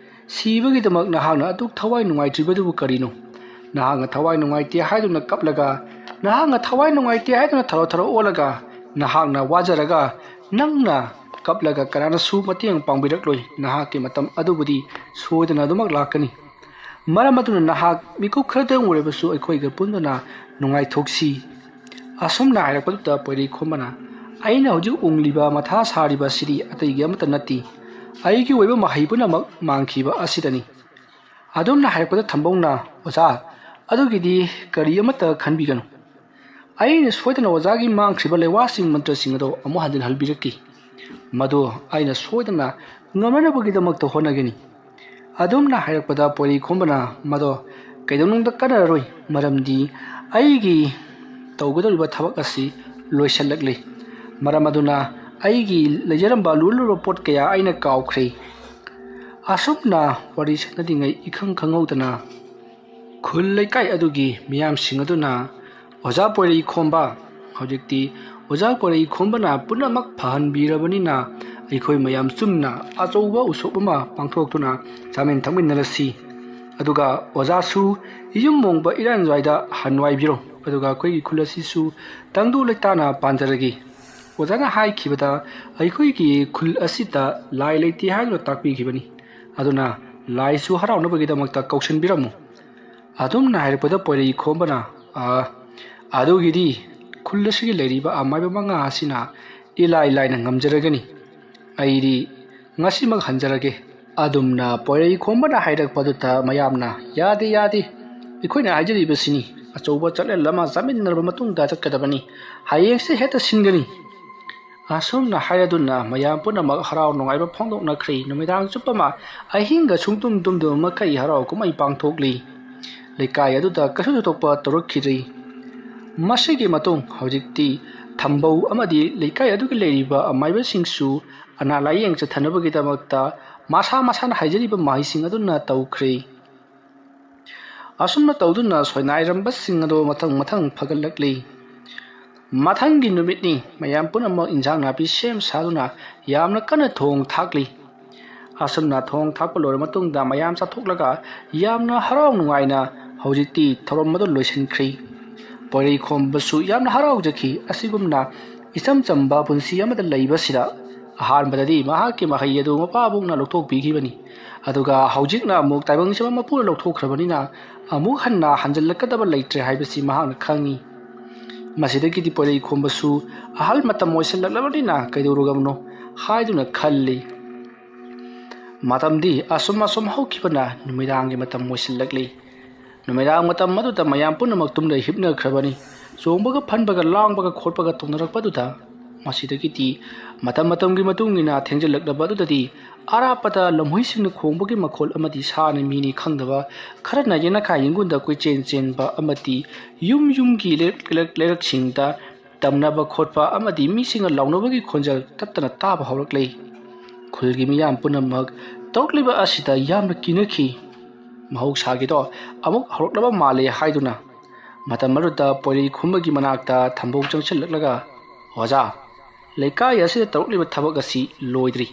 ꯁꯤꯕꯒꯤꯗꯃꯛ ꯅꯍꯥꯛꯅ ꯑꯗꯨꯛ ꯊꯋꯥꯏ ꯅꯨꯡꯉꯥꯏꯇ꯭ꯔꯤꯕꯗꯨꯕꯨ ꯀꯔꯤꯅꯣ? ꯅꯍꯥꯛꯅ ꯊꯋꯥꯏ ꯅꯨꯡꯉꯥꯏꯇꯦ ꯍꯥꯏꯗꯨꯅ ꯀꯞꯂꯒ, ꯅꯍꯥꯛꯅ ꯊꯋꯥꯏ ꯅꯨꯡꯉꯥꯏꯇꯦ ꯍꯥꯏꯗꯨꯅ ꯊꯔꯣ ꯊꯔꯣ ꯑꯣꯜꯂꯒ, ꯅꯍꯥꯛꯅ ꯋꯥꯖꯔꯒ ꯅꯪꯅ ꯀꯞꯂꯒ ꯀꯅꯥꯅꯁꯨ ꯃꯇꯦꯡ ꯄꯥꯡꯕꯤꯔꯛꯂꯣꯏ꯫ ꯅꯍꯥꯛꯀꯤ ꯃꯇꯝ ꯑꯗꯨꯕꯨꯗꯤ ꯁꯣꯏꯗꯅ ꯑꯗꯨꯃꯛ ꯂꯥꯛꯀꯅꯤ꯫ ꯃꯔꯝ ꯑꯗꯨꯅ ꯅꯍꯥꯛ ꯃꯤꯀꯨꯞ ꯈꯔꯗꯪ ꯑꯣꯏꯔꯕꯁꯨ ꯑꯩꯈꯣꯏꯒ ꯄꯨꯟꯗꯨꯅ ꯅꯨꯡꯉꯥꯏꯊꯣꯛꯁꯤ꯫" ꯑꯁꯨꯝꯅ ꯍꯥꯏꯔꯛꯄꯗꯨꯗ ꯄꯣꯏꯔꯩ ꯈꯣꯝꯕꯅ, "ꯑꯩꯅ ꯍꯧꯖꯤꯛ ꯎꯪꯂꯤꯕ, ꯃꯊꯥ ꯁꯥꯔꯤꯕ ꯑꯁꯤꯗꯤ ꯑꯇꯩꯒꯤ ꯑꯃꯠꯇ ꯅꯠꯇꯦ, ꯑꯩꯒꯤ ꯑꯣꯏꯕ ꯃꯍꯩ ꯄꯨꯝꯅꯃꯛ ꯃꯥꯡꯈꯤꯕ ꯑꯁꯤꯗꯅꯤ꯫ ꯑꯗꯨꯝꯅ ꯍꯥꯏꯔꯛꯄꯗ ꯊꯝꯕꯧꯅ, "ꯑꯣꯖꯥ, ꯑꯗꯨꯒꯤꯗꯤ ꯀꯔꯤ ꯑꯃꯠꯇ ꯈꯟꯕꯤꯒꯅꯨ꯫ ꯑꯩꯅ ꯁꯣꯏꯗꯅ ꯑꯣꯖꯥꯒꯤ ꯃꯥꯡꯈ꯭ꯔꯤꯕ ꯂꯩꯋꯥꯁꯤꯡ, ꯃꯟꯇ꯭ꯔꯁꯤꯡ ꯑꯗꯣ ꯑꯃꯨꯛ ꯍꯟꯖꯤꯟ ꯍꯜꯕꯤꯔꯛꯀꯦ꯫ ꯃꯗꯨ ꯑꯩꯅ ꯁꯣꯏꯗꯅ ꯉꯝꯅꯅꯕꯒꯤꯗꯃꯛꯇ ꯍꯣꯠꯅꯒꯅꯤ꯫" ꯑꯗꯨꯝꯅ ꯍꯥꯏꯔꯛꯄꯗ ꯄꯣꯏꯔꯩ ꯈꯣꯝꯕꯅ, "ꯃꯗꯣ ꯀꯩꯗꯧꯅꯨꯡꯗ ꯀꯥꯟꯅꯔꯔꯣꯏ, ꯃꯔꯝꯗꯤ ꯑꯩꯒꯤ ꯇꯧꯒꯗꯧꯔꯤꯕ ꯊꯕꯛ ꯑꯁꯤ ꯂꯣꯏꯁꯤꯜꯂꯛꯂꯦ꯫ ꯃꯔꯝ ꯑꯗꯨꯅ ꯑꯩꯒꯤ ꯂꯩꯖꯔꯝꯕ ꯂꯨꯔ ꯂꯨꯔꯕ ꯄꯣꯠ ꯀꯌꯥ ꯑꯩꯅ ꯀꯥꯎꯈ꯭ꯔꯦ꯫" ꯑꯁꯨꯝꯅ ꯋꯥꯔꯤ ꯁꯥꯟꯅꯔꯤꯉꯩ ꯏꯈꯪ ꯈꯪꯍꯧꯗꯅ ꯈꯨꯜ ꯂꯩꯀꯥꯏ ꯑꯗꯨꯒꯤ ꯃꯤꯌꯥꯝꯁꯤꯡ ꯑꯗꯨꯅ ꯑꯣꯖꯥ ꯄꯣꯏꯔꯩ ꯈꯣꯝꯕ, ꯍꯧꯖꯤꯛꯇꯤ ꯑꯣꯖꯥ ꯄꯣꯏꯔꯩ ꯈꯣꯝꯕꯅ ꯄꯨꯝꯅꯃꯛ ꯐꯍꯟꯕꯤꯔꯕꯅꯤꯅ ꯑꯩꯈꯣꯏ ꯃꯌꯥꯝ ꯆꯨꯝꯅ ꯑꯆꯧꯕ ꯎꯁꯣꯞ ꯑꯃ ꯄꯥꯡꯊꯣꯛꯇꯨꯅ ꯆꯥꯃꯤꯟ ꯊꯛꯃꯤꯟꯅꯔꯁꯤ꯫ ꯑꯗꯨꯒ ꯑꯣꯖꯥꯁꯨ ꯌꯨꯝ ꯃꯣꯡꯕ ꯏꯔꯥꯟꯖ꯭ꯋꯥꯏꯗ ꯍꯟꯋꯥꯏꯕꯤꯔꯣ꯫ ꯑꯗꯨꯒ ꯑꯩꯈꯣꯏꯒꯤ ꯈꯨꯜ ꯑꯁꯤꯁꯨ ꯇꯪꯗꯨ ꯂꯩꯇꯥꯅ ꯄꯥꯟꯖꯔꯒꯦ꯫ ꯑꯣꯖꯥꯅ ꯍꯥꯏꯈꯤꯕꯗ ꯑꯩꯈꯣꯏꯒꯤ ꯈꯨꯜ ꯑꯁꯤꯗ ꯂꯥꯏ ꯂꯩꯇꯦ ꯍꯥꯏꯗꯨꯅ ꯇꯥꯛꯄꯤꯈꯤꯕꯅꯤ꯫ ꯑꯗꯨꯅ ꯂꯥꯏꯁꯨ ꯍꯔꯥꯎꯅꯕꯒꯤꯗꯃꯛꯇ ꯀꯧꯁꯤꯟꯕꯤꯔꯝꯃꯨ꯫ ꯑꯗꯨꯝꯅ ꯍꯥꯏꯔꯛꯄꯗ ꯄꯣꯏꯔꯩ ꯈꯣꯝꯕꯅ, "ꯑꯥ, ꯑꯗꯨꯒꯤꯗꯤ ꯈꯨꯜ ꯑꯁꯤꯒꯤ ꯂꯩꯔꯤꯕ ꯑꯃꯥꯏꯕ ꯃꯉꯥ ꯑꯁꯤꯅ ꯏꯂꯥꯏ ꯂꯥꯏꯅ ꯉꯝꯖꯔꯒꯅꯤ꯫ ꯑꯩꯗꯤ ꯉꯁꯤꯃꯛ ꯍꯟꯖꯔꯒꯦ꯫" ꯑꯗꯨꯝꯅ ꯄꯣꯏꯔꯩ ꯈꯣꯝꯕꯅ ꯍꯥꯏꯔꯛꯄꯗꯨꯗ ꯃꯌꯥꯝꯅ, "ꯌꯥꯗꯦ, ꯌꯥꯗꯦ, ꯑꯩꯈꯣꯏꯅ ꯍꯥꯏꯖꯔꯤꯕꯁꯤꯅꯤ, ꯑꯆꯧꯕ ꯆꯥꯛꯂꯦꯟ ꯑꯃ ꯆꯥꯃꯤꯟꯅꯔꯕ ꯃꯇꯨꯡꯗ ꯆꯠꯀꯗꯕꯅꯤ꯫ ꯍꯌꯦꯡꯁꯦ ꯍꯦꯛꯇ ꯁꯤꯟꯒꯅꯤ꯫" ꯑꯁꯨꯝꯅ ꯍꯥꯏꯔꯗꯨꯅ ꯃꯌꯥꯝ ꯄꯨꯝꯅꯃꯛ ꯍꯔꯥꯎ ꯅꯨꯡꯉꯥꯏꯕ ꯐꯣꯡꯗꯣꯛꯅꯈ꯭ꯔꯦ꯫ ꯅꯨꯃꯤꯗꯥꯡ ꯆꯨꯞꯄ ꯑꯃ ꯑꯍꯤꯡꯒ ꯁꯨꯡꯇꯨꯝ ꯇꯨꯝꯗꯕ ꯃꯈꯩ ꯍꯔꯥꯎ ꯀꯨꯝꯍꯩ ꯄꯥꯡꯊꯣꯛꯂꯤ꯫ ꯂꯩꯀꯥꯏ ꯑꯗꯨꯗ ꯀꯩꯁꯨ ꯊꯣꯏꯗꯣꯛꯄ ꯇꯧꯔꯛꯈꯤꯗ꯭ꯔꯤ꯫ ꯃꯁꯤꯒꯤ ꯃꯇꯨꯡ ꯍꯧꯖꯤꯛꯇꯤ ꯊꯝꯕꯧ ꯑꯃꯗꯤ ꯂꯩꯀꯥꯏ ꯑꯗꯨꯒꯤ ꯂꯩꯔꯤꯕ ꯑꯃꯥꯏꯕꯁꯤꯡꯁꯨ ꯑꯅꯥ ꯂꯥꯏꯌꯦꯡ ꯆꯠꯊꯅꯕꯒꯤꯗꯃꯛꯇ ꯃꯁꯥ ꯃꯁꯥꯅ ꯍꯥꯏꯖꯔꯤꯕ ꯃꯍꯩꯁꯤꯡ ꯑꯗꯨꯅ ꯇꯧꯈ꯭ꯔꯦ꯫ ꯑꯁꯨꯝꯅ ꯇꯧꯗꯨꯅ ꯁꯣꯏꯅꯥꯏꯔꯝꯕꯁꯤꯡ ꯑꯗꯨ ꯃꯊꯪ ꯃꯊꯪ ꯐꯒꯠꯂꯛꯂꯤ꯫ ꯃꯊꯪꯒꯤ ꯅꯨꯃꯤꯠꯅꯤ꯫ ꯃꯌꯥꯝ ꯄꯨꯝꯅꯃꯛ ꯏꯟꯖꯥꯡ ꯅꯥꯄꯤ ꯁꯦꯝ ꯁꯥꯗꯨꯅ ꯌꯥꯝꯅ ꯀꯟꯅ ꯊꯣꯡ ꯊꯥꯛꯂꯤ꯫ ꯑꯁꯨꯝꯅ ꯊꯣꯡ ꯊꯥꯛꯄ ꯂꯣꯏꯔꯕ ꯃꯇꯨꯡꯗ ꯃꯌꯥꯝ ꯆꯥꯊꯣꯛꯂꯒ ꯌꯥꯝꯅ ꯍꯔꯥꯎ ꯅꯨꯡꯉꯥꯏꯅ ꯍꯧꯖꯤꯛꯇꯤ ꯊꯧꯔꯝ ꯑꯗꯨ ꯂꯣꯏꯁꯤꯟꯈ꯭ꯔꯤ꯫ ꯄꯣꯏꯔꯩ ꯈꯣꯝꯕꯁꯨ ꯌꯥꯝꯅ ꯍꯔꯥꯎꯖꯈꯤ꯫ ꯑꯁꯤꯒꯨꯝꯅ ꯏꯆꯝ ꯆꯝꯕ ꯄꯨꯟꯁꯤ ꯑꯃꯗ ꯂꯩꯕꯁꯤꯗ ꯑꯍꯥꯟꯕꯗꯗꯤ ꯃꯍꯥꯛꯀꯤ ꯃꯍꯩ ꯑꯗꯨ ꯃꯄꯥꯕꯨꯡꯅ ꯂꯧꯊꯣꯛꯄꯤꯈꯤꯕꯅꯤ꯫ ꯑꯗꯨꯒ ꯍꯧꯖꯤꯛꯅ ꯑꯃꯨꯛ ꯇꯥꯏꯕꯪꯁꯤꯕ ꯃꯄꯨꯅ ꯂꯧꯊꯣꯛꯈ꯭ꯔꯕꯅꯤꯅ ꯑꯃꯨꯛ ꯍꯟꯅ ꯍꯟꯖꯤꯜꯂꯛꯀꯗꯕ ꯂꯩꯇ꯭ꯔꯦ ꯍꯥꯏꯕꯁꯤ ꯃꯍꯥꯛꯅ ꯈꯪꯏ꯫ ꯃꯁꯤꯗꯒꯤꯗꯤ ꯄꯣꯏꯔꯩ ꯈꯣꯝꯕꯁꯨ ꯑꯍꯜ ꯃꯇꯝ ꯑꯣꯏꯁꯤꯜꯂꯛꯂꯕꯅꯤꯅ ꯀꯩꯗꯧꯔꯨꯒꯕꯅꯣ ꯍꯥꯏꯗꯨꯅ ꯈꯜꯂꯤ꯫ ꯃꯇꯝꯗꯤ ꯑꯁꯨꯝ ꯑꯁꯨꯝ ꯍꯧꯈꯤꯕꯅ ꯅꯨꯃꯤꯗꯥꯡꯒꯤ ꯃꯇꯝ ꯑꯣꯏꯁꯤꯜꯂꯛꯂꯤ꯫ ꯅꯨꯃꯤꯗꯥꯡ ꯃꯇꯝ ꯑꯗꯨꯗ ꯃꯌꯥꯝ ꯄꯨꯝꯅꯃꯛ ꯇꯨꯝꯅ ꯍꯤꯞꯅꯈ꯭ꯔꯕꯅꯤ꯫ ꯆꯣꯡꯕꯒ ꯐꯟꯕꯒ ꯂꯥꯡꯕꯒ ꯈꯣꯠꯄꯒ ꯇꯧꯅꯔꯛꯄꯗꯨꯗ ꯃꯁꯤꯗꯒꯤꯗꯤ ꯃꯇꯝ ꯃꯇꯝꯒꯤ ꯃꯇꯨꯡ ꯏꯟꯅ ꯊꯦꯡꯖꯤꯜꯂꯛꯂꯕ ꯑꯗꯨꯗꯗꯤ ꯑꯔꯥꯞꯄꯗ ꯂꯝꯍꯨꯏꯁꯤꯡꯅ ꯈꯣꯡꯕꯒꯤ ꯃꯈꯣꯜ ꯑꯃꯗꯤ ꯁꯥꯅ ꯃꯤꯅꯤ ꯈꯪꯗꯕ ꯈꯔꯅ ꯌꯦꯅꯈꯥ ꯌꯦꯡꯒꯨꯟꯗ ꯀꯣꯏꯆꯦꯟ ꯆꯦꯟꯕ ꯑꯃꯗꯤ ꯌꯨꯝ ꯌꯨꯝꯒꯤ ꯂꯩꯔꯛ ꯂꯩꯔꯛ ꯂꯩꯔꯛꯁꯤꯡꯗ ꯇꯝꯅꯕ ꯈꯣꯠꯄ ꯑꯃꯗꯤ ꯃꯤꯁꯤꯡꯅ ꯂꯥꯎꯅꯕꯒꯤ ꯈꯣꯟꯖꯦꯜ ꯇꯞꯇꯅ ꯇꯥꯕ ꯍꯧꯔꯛꯂꯦ꯫ ꯈꯨꯜꯒꯤ ꯃꯤꯌꯥꯝ ꯄꯨꯝꯅꯃꯛ ꯇꯧꯔꯛꯂꯤꯕ ꯑꯁꯤꯗ ꯌꯥꯝꯅ ꯀꯤꯅꯈꯤ꯫ ꯃꯍꯧꯁꯥꯒꯤꯗꯣ ꯑꯃꯨꯛ ꯍꯧꯔꯛꯂꯕ ꯃꯥꯜꯂꯦ ꯍꯥꯏꯗꯨꯅ꯫ ꯃꯇꯝ ꯑꯗꯨꯗ ꯄꯣꯏꯔꯩ ꯈꯨꯝꯕꯒꯤ ꯃꯅꯥꯛꯇ ꯊꯝꯕꯧ ꯆꯪꯁꯤꯜꯂꯛꯂꯒ, "ꯑꯣꯖꯥ, ꯂꯩꯀꯥꯏ ꯑꯁꯤꯗ ꯇꯧꯔꯛꯂꯤꯕ ꯊꯕꯛ ꯑꯁꯤ ꯂꯣꯏꯗ꯭ꯔꯤ꯫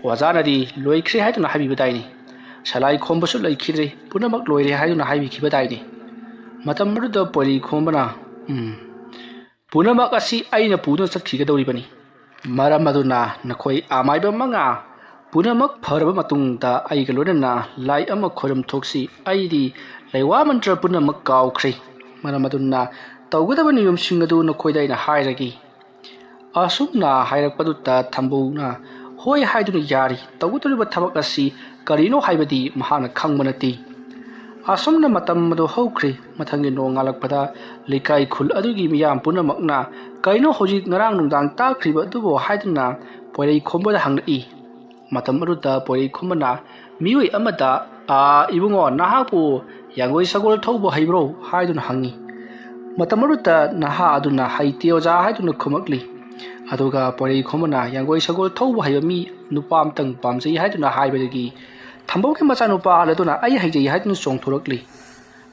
ꯑꯣꯖꯥꯅꯗꯤ ꯂꯣꯏꯈ꯭ꯔꯦ ꯍꯥꯏꯗꯨꯅ ꯍꯥꯏꯕꯤꯕꯗꯥꯏꯅꯤ꯫ ꯁꯂꯥꯏ ꯈꯣꯝꯕꯁꯨ ꯂꯩꯈꯤꯗ꯭ꯔꯦ, ꯄꯨꯝꯅꯃꯛ ꯂꯣꯏꯔꯦ ꯍꯥꯏꯗꯨꯅ ꯍꯥꯏꯕꯤꯈꯤꯕꯗꯥꯏꯅꯤ"꯫ ꯃꯇꯝ ꯑꯗꯨꯗ ꯄꯣꯏꯔꯩ ꯈꯣꯝꯕꯅ, "ꯎꯝ, ꯄꯨꯝꯅꯃꯛ ꯑꯁꯤ ꯑꯩꯅ ꯄꯨꯗꯨꯅ ꯆꯠꯈꯤꯒꯗꯧꯔꯤꯕꯅꯤ꯫ ꯃꯔꯝ ꯑꯗꯨꯅ ꯅꯈꯣꯏ ꯑꯃꯥꯏꯕ ꯃꯉꯥ ꯄꯨꯝꯅꯃꯛ ꯐꯔꯕ ꯃꯇꯨꯡꯗ ꯑꯩꯒ ꯂꯣꯏꯅꯅ ꯂꯥꯏ ꯑꯃ ꯈꯣꯏꯔꯝ ꯊꯣꯛꯁꯤ꯫ ꯑꯩꯗꯤ ꯂꯩꯋꯥ ꯃꯟꯇ꯭ꯔ ꯄꯨꯝꯅꯃꯛ ꯀꯥꯎꯈ꯭ꯔꯦ꯫ ꯃꯔꯝ ꯑꯗꯨꯅ ꯇꯧꯒꯗꯕ ꯅꯤꯌꯣꯝꯁꯤꯡ ꯑꯗꯨ ꯅꯈꯣꯏꯗ ꯑꯩꯅ ꯍꯥꯏꯔꯒꯦ"꯫ ꯑꯁꯨꯝꯅ ꯍꯥꯏꯔꯛꯄꯗꯨꯗ ꯊꯝꯕꯧꯅ ꯍꯣꯏ ꯍꯥꯏꯗꯨꯅ ꯌꯥꯔꯤ꯫ ꯇꯧꯒꯗꯧꯔꯤꯕ ꯊꯕꯛ ꯑꯁꯤ ꯀꯔꯤꯅꯣ ꯍꯥꯏꯕꯗꯤ ꯃꯍꯥꯛꯅ ꯈꯪꯕ ꯅꯠꯇꯦ꯫ ꯑꯁꯨꯝꯅ ꯃꯇꯝ ꯑꯗꯨ ꯍꯧꯈ꯭ꯔꯦ꯫ ꯃꯊꯪꯒꯤ ꯅꯣꯡꯉꯥꯜꯂꯛꯄꯗ ꯂꯩꯀꯥꯏ ꯈꯨꯜ ꯑꯗꯨꯒꯤ ꯃꯤꯌꯥꯝ ꯄꯨꯝꯅꯃꯛꯅ "ꯀꯔꯤꯅꯣ ꯍꯧꯖꯤꯛ ꯉꯔꯥꯡ ꯅꯨꯡꯗꯥꯡ ꯇꯥꯈ꯭ꯔꯤꯕ ꯑꯗꯨꯕꯨ?" ꯍꯥꯏꯗꯨꯅ ꯄꯣꯏꯔꯩ ꯈꯣꯝꯕꯗ ꯍꯪꯂꯛꯏ꯫ ꯃꯇꯝ ꯑꯗꯨꯗ ꯄꯣꯏꯔꯩ ꯈꯣꯝꯕꯅ ꯃꯤꯑꯣꯏ ꯑꯃꯗ, "ꯑꯥ, ꯏꯕꯨꯡꯉꯣ, ꯅꯍꯥꯛꯄꯨ ꯌꯥꯡꯒꯣꯏ ꯁꯒꯣꯜ ꯊꯧꯕ ꯍꯩꯕ꯭ꯔꯣ?" ꯍꯥꯏꯗꯨꯅ ꯍꯪꯉꯤ꯫ ꯃꯇꯝ ꯑꯗꯨꯗ ꯅꯍꯥ ꯑꯗꯨꯅ "ꯍꯩꯇꯦ ꯑꯣꯖꯥ" ꯍꯥꯏꯗꯨꯅ ꯈꯨꯝꯃꯛꯂꯤ꯫ ꯑꯗꯨꯒ ꯄꯣꯏꯔꯩ ꯈꯣꯝꯕꯅ ꯌꯥꯡꯒꯣꯏ ꯁꯒꯣꯜ ꯊꯧꯕ ꯍꯩꯕ ꯃꯤ ꯅꯨꯄꯥ ꯑꯃꯇꯪ ꯄꯥꯝꯖꯩ ꯍꯥꯏꯗꯨꯅ ꯍꯥꯏꯕꯗꯒꯤ ꯊꯝꯕꯧꯒꯤ ꯃꯆꯥꯅꯨꯄꯥ ꯑꯍꯜ ꯑꯗꯨꯅ "ꯑꯩ ꯍꯩꯖꯩ" ꯍꯥꯏꯗꯨꯅ ꯆꯣꯡꯊꯣꯔꯛꯂꯤ꯫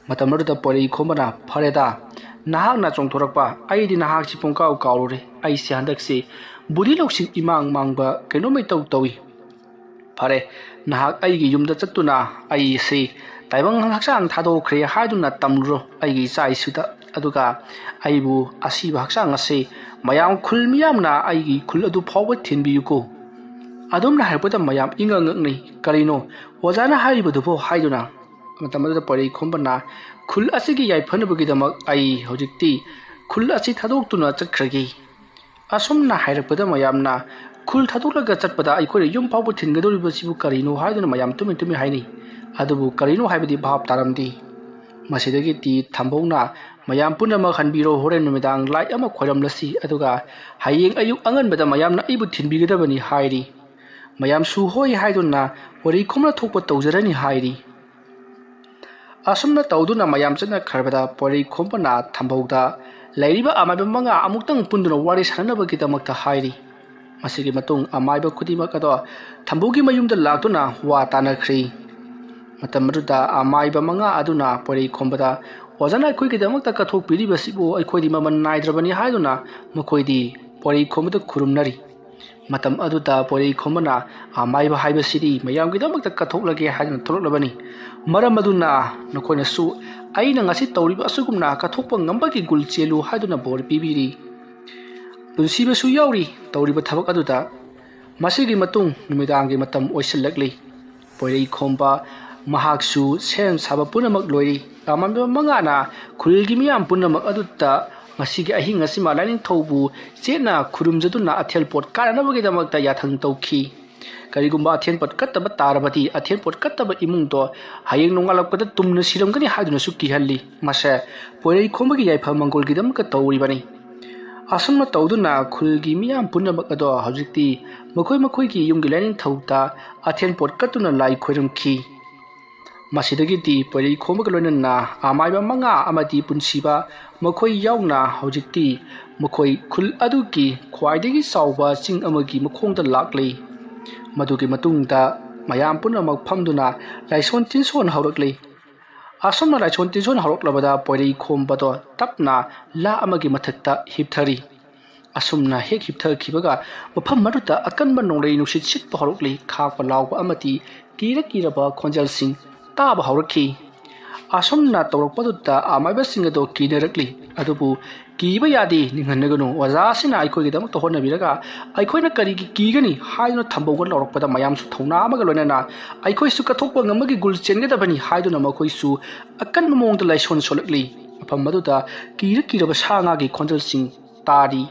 ꯃꯇꯝ ꯑꯗꯨꯗ ꯄꯣꯏꯔꯩ ꯈꯣꯝꯕꯅ, "ꯐꯔꯦꯗ, ꯅꯍꯥꯛꯅ ꯆꯣꯡꯊꯣꯔꯛꯄ, ꯑꯩꯗꯤ ꯅꯍꯥꯛꯁꯤ ꯄꯨꯡꯀꯥꯎ ꯀꯥꯎꯔꯨꯔꯦ꯫ ꯑꯩꯁꯦ ꯍꯟꯗꯛꯁꯤ ꯕꯨꯙꯤ ꯂꯧꯁꯤꯡ ꯏꯃꯥꯡ ꯃꯥꯡꯕ ꯀꯩꯅꯣꯝ ꯏꯇꯧ ꯇꯧꯏ꯫ ꯐꯔꯦ, ꯅꯍꯥꯛ ꯑꯩꯒꯤ ꯌꯨꯝꯗ ꯆꯠꯇꯨꯅ ꯑꯩꯁꯤ ꯇꯥꯏꯕꯪ ꯍꯛꯆꯥꯡ ꯊꯥꯗꯣꯛꯈ꯭ꯔꯦ ꯍꯥꯏꯗꯨꯅ ꯇꯝꯂꯨꯔꯣ ꯑꯩꯒꯤ ꯏꯆꯥ ꯏꯁꯨꯗ꯫ ꯑꯗꯨꯒ ꯑꯩꯕꯨ ꯑꯁꯤꯕ ꯍꯛꯆꯥꯡ ꯑꯁꯤ ꯃꯌꯥꯝ ꯈꯨꯜ ꯃꯤꯌꯥꯝꯅ ꯑꯩꯒꯤ ꯈꯨꯜ ꯑꯗꯨ ꯐꯥꯎꯕ ꯊꯤꯟꯕꯤꯌꯨꯀꯣ꯫" ꯑꯗꯨꯝꯅ ꯍꯥꯏꯔꯛꯄꯗ ꯃꯌꯥꯝ ꯏꯉꯛ ꯉꯛꯅꯩ꯫ "ꯀꯔꯤꯅꯣ ꯑꯣꯖꯥꯅ ꯍꯥꯏꯔꯤꯕꯗꯨꯕꯣ?" ꯍꯥꯏꯗꯨꯅ꯫ ꯃꯇꯝ ꯑꯗꯨꯗ ꯄꯣꯏꯔꯩ ꯈꯣꯝꯕꯅ, "ꯈꯨꯜ ꯑꯁꯤꯒꯤ ꯌꯥꯏꯐꯅꯕꯒꯤꯗꯃꯛ ꯑꯩ ꯍꯧꯖꯤꯛꯇꯤ ꯈꯨꯜ ꯑꯁꯤ ꯊꯥꯗꯣꯛꯇꯨꯅ ꯆꯠꯈ꯭ꯔꯒꯦ꯫" ꯑꯁꯨꯝꯅ ꯍꯥꯏꯔꯛꯄꯗ ꯃꯌꯥꯝꯅ, "ꯈꯨꯜ ꯊꯥꯗꯣꯛꯂꯒ ꯆꯠꯄꯗ ꯑꯩꯈꯣꯏꯅ ꯌꯨꯝ ꯐꯥꯎꯕ ꯊꯤꯟꯒꯗꯧꯔꯤꯕꯁꯤꯕꯨ ꯀꯔꯤꯅꯣ?" ꯍꯥꯏꯗꯨꯅ ꯃꯌꯥꯝ ꯇꯨꯃꯤꯟ ꯇꯨꯃꯤꯟ ꯍꯥꯏꯅꯩ꯫ ꯑꯗꯨꯕꯨ ꯀꯔꯤꯅꯣ ꯍꯥꯏꯕꯗꯤ ꯚꯥꯞ ꯇꯥꯔꯝꯗꯦ꯫ ꯃꯁꯤꯗꯒꯤꯗꯤ ꯊꯝꯕꯧꯅ, "ꯃꯌꯥꯝ ꯄꯨꯝꯅꯃꯛ ꯍꯟꯕꯤꯔꯣ, ꯍꯣꯔꯦꯟ ꯅꯨꯃꯤꯗꯥꯡ ꯂꯥꯏ ꯑꯃ ꯈꯣꯏꯔꯝꯂꯁꯤ, ꯑꯗꯨꯒ ꯍꯌꯦꯡ ꯑꯌꯨꯛ ꯑꯉꯟꯕꯗ ꯃꯌꯥꯝꯅ ꯑꯩꯕꯨ ꯊꯤꯟꯕꯤꯒꯗꯕꯅꯤ" ꯍꯥꯏꯔꯤ꯫ ꯃꯌꯥꯝꯁꯨ ꯍꯣꯏ ꯍꯥꯏꯗꯨꯅ ꯄꯣꯏꯔꯩ ꯈꯣꯝꯕꯅ ꯊꯣꯛꯄ ꯇꯧꯖꯔꯅꯤ ꯍꯥꯏꯔꯤ꯫ ꯑꯁꯨꯝꯅ ꯇꯧꯗꯨꯅ ꯃꯌꯥꯝ ꯆꯠꯅꯈ꯭ꯔꯕꯗ ꯄꯣꯏꯔꯩ ꯈꯣꯝꯕꯅ ꯊꯝꯕꯧꯗ ꯂꯩꯔꯤꯕ ꯑꯃꯥꯏꯕ ꯃꯉꯥ ꯑꯃꯨꯛꯇꯪ ꯄꯨꯟꯗꯨꯅ ꯋꯥꯔꯤ ꯁꯥꯟꯅꯅꯕꯒꯤꯗꯃꯛꯇ ꯍꯥꯏꯔꯤ꯫ ꯃꯁꯤꯒꯤ ꯃꯇꯨꯡ ꯑꯃꯥꯏꯕ ꯈꯨꯗꯤꯡꯃꯛ ꯑꯗꯣ ꯊꯝꯕꯧꯒꯤ ꯃꯌꯨꯝꯗ ꯂꯥꯛꯇꯨꯅ ꯋꯥ ꯇꯥꯅꯈ꯭ꯔꯤ꯫ ꯃꯇꯝ ꯑꯗꯨꯗ ꯑꯃꯥꯏꯕ ꯃꯉꯥ ꯑꯗꯨꯅ ꯄꯣꯏꯔꯩ ꯈꯣꯝꯕꯗ, "ꯑꯣꯖꯥꯅ ꯑꯩꯈꯣꯏꯒꯤꯗꯃꯛꯇ ꯀꯠꯊꯣꯛꯄꯤꯔꯤꯕꯁꯤꯕꯨ ꯑꯩꯈꯣꯏꯗꯤ ꯃꯃꯜ ꯅꯥꯏꯗ꯭ꯔꯕꯅꯤ" ꯍꯥꯏꯗꯨꯅ ꯃꯈꯣꯏꯗꯤ ꯄꯣꯏꯔꯩ ꯈꯣꯝꯕꯗ ꯈꯨꯔꯨꯝꯅꯔꯤ꯫ ꯃꯇꯝ ꯑꯗꯨꯗ ꯄꯣꯏꯔꯩ ꯈꯣꯝꯕꯅ, "ꯑꯃꯥꯏꯕ ꯍꯥꯏꯕꯁꯤꯗꯤ ꯃꯌꯥꯝꯒꯤꯗꯃꯛꯇ ꯀꯠꯊꯣꯛꯂꯒꯦ ꯍꯥꯏꯗꯨꯅ ꯊꯣꯛꯂꯛꯂꯕꯅꯤ꯫ ꯃꯔꯝ ꯑꯗꯨꯅ ꯅꯈꯣꯏꯅꯁꯨ ꯑꯩꯅ ꯉꯁꯤ ꯇꯧꯔꯤꯕ ꯑꯁꯤꯒꯨꯝꯅ ꯀꯠꯊꯣꯛꯄ ꯉꯝꯕꯒꯤ ꯒꯨꯜ ꯆꯦꯜꯂꯨ" ꯍꯥꯏꯗꯨꯅ ꯕꯣꯔ ꯄꯤꯕꯤꯔꯤ꯫ ꯄꯨꯟꯁꯤꯕꯁꯨ ꯌꯥꯎꯔꯤ ꯇꯧꯔꯤꯕ ꯊꯕꯛ ꯑꯗꯨꯗ꯫ ꯃꯁꯤꯒꯤ ꯃꯇꯨꯡ ꯅꯨꯃꯤꯗꯥꯡꯒꯤ ꯃꯇꯝ ꯑꯣꯏꯁꯤꯜꯂꯛꯂꯤ꯫ ꯄꯣꯏꯔꯩ ꯈꯣꯝꯕ ꯃꯍꯥꯛꯁꯨ ꯁꯦꯝ ꯁꯥꯕ ꯄꯨꯝꯅꯃꯛ ꯂꯣꯏꯔꯤ꯫ ꯑꯃꯥꯏꯕ ꯃꯉꯥꯅ ꯈꯨꯜꯒꯤ ꯃꯤꯌꯥꯝ ꯄꯨꯝꯅꯃꯛ ꯑꯗꯨꯗ ꯉꯁꯤꯒꯤ ꯑꯍꯤꯡ ꯑꯁꯤꯃ ꯂꯥꯏꯅꯤꯡꯊꯧꯕꯨ ꯆꯦꯠꯅ ꯈꯨꯔꯨꯝꯖꯗꯨꯅ ꯑꯊꯦꯜ ꯄꯣꯠ ꯀꯥꯅꯅꯕꯒꯤꯗꯃꯛꯇ ꯌꯥꯊꯪ ꯇꯧꯈꯤ꯫ ꯀꯔꯤꯒꯨꯝꯕ ꯑꯊꯦꯜ ꯄꯣꯠ ꯀꯠꯇꯕ ꯇꯥꯔꯕꯗꯤ ꯑꯊꯦꯜ ꯄꯣꯠ ꯀꯠꯇꯕ ꯏꯃꯨꯡꯗꯣ ꯍꯌꯦꯡ ꯅꯣꯡꯉꯥꯜꯂꯛꯄꯗ ꯇꯨꯝꯅ ꯁꯤꯔꯝꯒꯅꯤ ꯍꯥꯏꯗꯨꯅꯁꯨ ꯀꯤꯍꯜꯂꯤ꯫ ꯃꯁꯦ ꯄꯣꯏꯔꯩ ꯈꯣꯝꯕꯒꯤ ꯌꯥꯏꯐ ꯃꯪꯒꯣꯜꯒꯤꯗꯃꯛꯇ ꯇꯧꯔꯤꯕꯅꯤ꯫ ꯑꯁꯨꯝꯅ ꯇꯧꯗꯨꯅ ꯈꯨꯜꯒꯤ ꯃꯤꯌꯥꯝ ꯄꯨꯝꯅꯃꯛ ꯑꯗꯣ ꯍꯧꯖꯤꯛꯇꯤ ꯃꯈꯣꯏ ꯃꯈꯣꯏꯒꯤ ꯌꯨꯝꯒꯤ ꯂꯥꯏꯅꯤꯡꯊꯧꯗ ꯑꯊꯦꯟ ꯄꯣꯠ ꯀꯠꯇꯨꯅ ꯂꯥꯏ ꯈꯣꯏꯔꯝꯈꯤ꯫ ꯃꯁꯤꯗꯒꯤꯗꯤ ꯄꯣꯏꯔꯩ ꯈꯣꯝꯕꯒ ꯂꯣꯏꯅꯅ ꯑꯃꯥꯏꯕ ꯃꯉꯥ ꯑꯃꯗꯤ ꯄꯨꯟꯁꯤꯕ ꯃꯈꯣꯏ ꯌꯥꯎꯅ ꯍꯧꯖꯤꯛꯇꯤ ꯃꯈꯣꯏ ꯈꯨꯜ ꯑꯗꯨꯒꯤ ꯈ꯭ꯋꯥꯏꯗꯒꯤ ꯆꯥꯎꯕ ꯆꯤꯡ ꯑꯃꯒꯤ ꯃꯈꯣꯡꯗ ꯂꯥꯛꯂꯤ꯫ ꯃꯗꯨꯒꯤ ꯃꯇꯨꯡꯗ ꯃꯌꯥꯝ ꯄꯨꯝꯅꯃꯛ ꯐꯝꯗꯨꯅ ꯂꯥꯏꯁꯣꯟ ꯇꯤꯟꯁꯣꯟ ꯍꯧꯔꯛꯂꯤ꯫ ꯑꯁꯨꯝꯅ ꯂꯥꯏꯁꯣꯟ ꯇꯤꯟꯁꯣꯟ ꯍꯧꯔꯛꯂꯕꯗ ꯄꯣꯏꯔꯩ ꯈꯣꯝꯕꯗꯣ ꯇꯞꯅ ꯂꯥ ꯑꯃꯒꯤ ꯃꯊꯛꯇ ꯍꯤꯞꯊꯔꯤ꯫ ꯑꯁꯨꯝꯅ ꯍꯦꯛ ꯍꯤꯞꯊꯈꯤꯕꯒ ꯃꯐꯝ ꯑꯗꯨꯗ ꯑꯀꯟꯕ ꯅꯣꯡꯂꯩ ꯅꯨꯡꯁꯤꯠ ꯁꯤꯠꯄ ꯍꯧꯔꯛꯂꯤ꯫ ꯈꯥꯛꯄ ꯂꯥꯎꯕ ꯑꯃꯗꯤ ꯀꯤꯔ ꯀꯤꯔꯕ ꯈꯣꯟꯖꯦꯜꯁꯤꯡ ꯇꯥꯕ ꯍꯧꯔꯛꯈꯤ꯫ ꯑꯁꯨꯝꯅ ꯇꯧꯔꯛꯄꯗꯨꯗ ꯑꯃꯥꯏꯕꯁꯤꯡ ꯑꯗꯣ ꯀꯤꯅꯔꯛꯂꯤ꯫ ꯑꯗꯨꯕꯨ ꯀꯤꯕ ꯌꯥꯗꯦ, ꯅꯤꯡꯍꯟꯅꯒꯅꯨ, ꯑꯣꯖꯥꯁꯤꯅ ꯑꯩꯈꯣꯏꯒꯤꯗꯃꯛꯇ ꯍꯣꯠꯅꯕꯤꯔꯒ ꯑꯩꯈꯣꯏꯅ ꯀꯔꯤꯒꯤ ꯀꯤꯒꯅꯤ ꯍꯥꯏꯗꯨꯅ ꯊꯝꯕꯧꯒ ꯂꯥꯎꯔꯛꯄꯗ ꯃꯌꯥꯝꯁꯨ ꯊꯧꯅꯥ ꯑꯃꯒ ꯂꯣꯏꯅꯅ ꯑꯩꯈꯣꯏꯁꯨ ꯀꯠꯊꯣꯛꯄ ꯉꯝꯕꯒꯤ ꯒꯨꯜ ꯆꯦꯟꯒꯗꯕꯅꯤ ꯍꯥꯏꯗꯨꯅ ꯃꯈꯣꯏꯁꯨ ꯑꯀꯟꯕ ꯃꯑꯣꯡꯗ ꯂꯥꯏꯁꯣꯟ ꯁꯣꯜꯂꯛꯂꯤ꯫ ꯃꯐꯝ ꯑꯗꯨꯗ ꯀꯤꯔ ꯀꯤꯔꯕ ꯁꯥ ꯉꯥꯒꯤ ꯈꯣꯟꯖꯦꯜꯁꯤꯡ ꯇꯥꯔꯤ꯫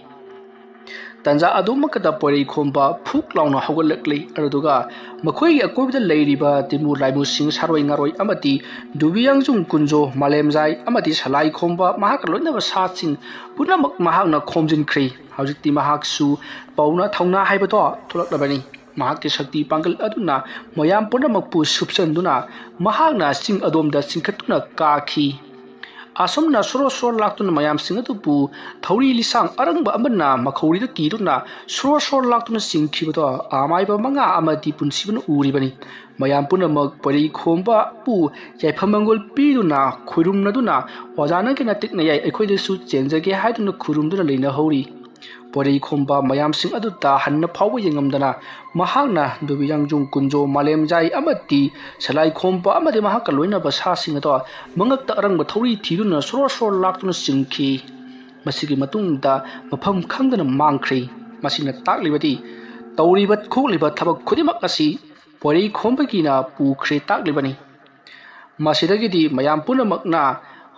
ꯇꯟꯖꯥ ꯑꯗꯨꯃꯛꯇꯗ ꯄꯣꯏꯔꯩ ꯈꯣꯝꯕ ꯐꯨꯛ ꯂꯥꯎꯅ ꯍꯧꯒꯠꯂꯛꯂꯤ꯫ ꯑꯗꯨꯗꯨꯒ ꯃꯈꯣꯏꯒꯤ ꯑꯀꯣꯏꯕꯗ ꯂꯩꯔꯤꯕ ꯇꯤꯃꯨ ꯂꯥꯏꯃꯨꯁꯤꯡ, ꯁꯥꯔꯣꯏ ꯉꯥꯔꯣꯏ ꯑꯃꯗꯤ ꯗꯨꯕꯤꯌꯥꯡꯖꯨꯡ ꯀꯨꯟꯖꯣ, ꯃꯥꯂꯦꯝꯖꯥꯏ ꯑꯃꯗꯤ ꯁꯂꯥꯏ ꯈꯣꯝꯕ ꯃꯍꯥꯛꯀ ꯂꯣꯏꯅꯕ ꯁꯥꯁꯤꯡ ꯄꯨꯝꯅꯃꯛ ꯃꯍꯥꯛꯅ ꯈꯣꯝꯖꯤꯟꯈ꯭ꯔꯦ꯫ ꯍꯧꯖꯤꯛꯇꯤ ꯃꯍꯥꯛꯁꯨ ꯄꯧꯅ ꯊꯧꯅꯥ ꯍꯥꯏꯕꯗꯣ ꯊꯣꯛꯂꯛꯂꯕꯅꯤ꯫ ꯃꯍꯥꯛꯀꯤ ꯁꯛꯇꯤ ꯄꯥꯡꯒꯜ ꯑꯗꯨꯅ ꯃꯌꯥꯝ ꯄꯨꯝꯅꯃꯛꯄꯨ ꯁꯨꯞꯆꯟꯗꯨꯅ ꯃꯍꯥꯛꯅ ꯆꯤꯡ ꯑꯗꯣꯝꯗ ꯆꯤꯡꯈꯠꯇꯨꯅ ꯀꯥꯈꯤ꯫ ꯑꯁꯨꯝꯅ ꯁꯣꯔꯣ ꯁꯣꯔꯣ ꯂꯥꯛꯇꯨꯅ ꯃꯌꯥꯝꯁꯤꯡ ꯑꯗꯨꯕꯨ ꯊꯧꯔꯤ ꯂꯤꯁꯥꯡ ꯑꯔꯪꯕ ꯑꯃꯅ ꯃꯈꯧꯔꯤꯗ ꯀꯤꯗꯨꯅ ꯁꯣꯔꯣ ꯁꯣꯔꯣ ꯂꯥꯛꯇꯨꯅ ꯆꯤꯡꯈꯤꯕꯗꯣ ꯑꯃꯥꯏꯕ ꯃꯉꯥ ꯑꯃꯗꯤ ꯄꯨꯟꯁꯤꯕꯅ ꯎꯔꯤꯕꯅꯤ꯫ ꯃꯌꯥꯝ ꯄꯨꯝꯅꯃꯛ ꯄꯣꯏꯔꯩ ꯈꯣꯝꯕꯕꯨ ꯌꯥꯏꯐ ꯃꯪꯒꯣꯜ ꯄꯤꯗꯨꯅ ꯈꯨꯔꯨꯝꯅꯗꯨꯅ, "ꯑꯣꯖꯥ ꯅꯪꯒꯤ ꯅꯇꯤꯛ ꯅꯌꯥꯏ ꯑꯩꯈꯣꯏꯗꯁꯨ ꯆꯦꯟꯖꯒꯦ" ꯍꯥꯏꯗꯨꯅ ꯈꯨꯔꯨꯝꯗꯨꯅ ꯂꯩꯅꯍꯧꯔꯤ꯫ ꯄꯣꯏꯔꯩ ꯈꯣꯝꯕ ꯃꯌꯥꯝꯁꯤꯡ ꯑꯗꯨꯗ ꯍꯟꯅ ꯐꯥꯎꯕ ꯌꯦꯡꯉꯝꯗꯅ ꯃꯍꯥꯛꯅ ꯗꯨꯕꯤꯌꯥꯡꯖꯨꯡ ꯀꯨꯟꯖꯣ, ꯃꯥꯂꯦꯝꯖꯥꯏ ꯑꯃꯗꯤ ꯁꯂꯥꯏ ꯈꯣꯝꯕ ꯑꯃꯗꯤ ꯃꯍꯥꯛꯀ ꯂꯣꯏꯅꯕ ꯁꯥꯁꯤꯡ ꯑꯗꯣ ꯃꯉꯛꯇ ꯑꯔꯪꯕ ꯊꯧꯔꯤ ꯊꯤꯗꯨꯅ ꯁꯣꯔꯣ ꯁꯣꯔꯣ ꯂꯥꯛꯇꯨꯅ ꯆꯤꯡꯈꯤ꯫ ꯃꯁꯤꯒꯤ ꯃꯇꯨꯡꯗ ꯃꯐꯝ ꯈꯪꯗꯅ ꯃꯥꯡꯈ꯭ꯔꯦ꯫ ꯃꯁꯤꯅ ꯇꯥꯛꯂꯤꯕꯗꯤ ꯇꯧꯔꯤꯕ ꯈꯣꯠꯂꯤꯕ ꯊꯕꯛ ꯈꯨꯗꯤꯡꯃꯛ ꯑꯁꯤ ꯄꯣꯏꯔꯩ ꯈꯣꯝꯕꯒꯤꯅ ꯄꯨꯈ꯭ꯔꯦ ꯇꯥꯛꯂꯤꯕꯅꯤ꯫ ꯃꯁꯤꯗꯒꯤꯗꯤ ꯃꯌꯥꯝ ꯄꯨꯝꯅꯃꯛꯅ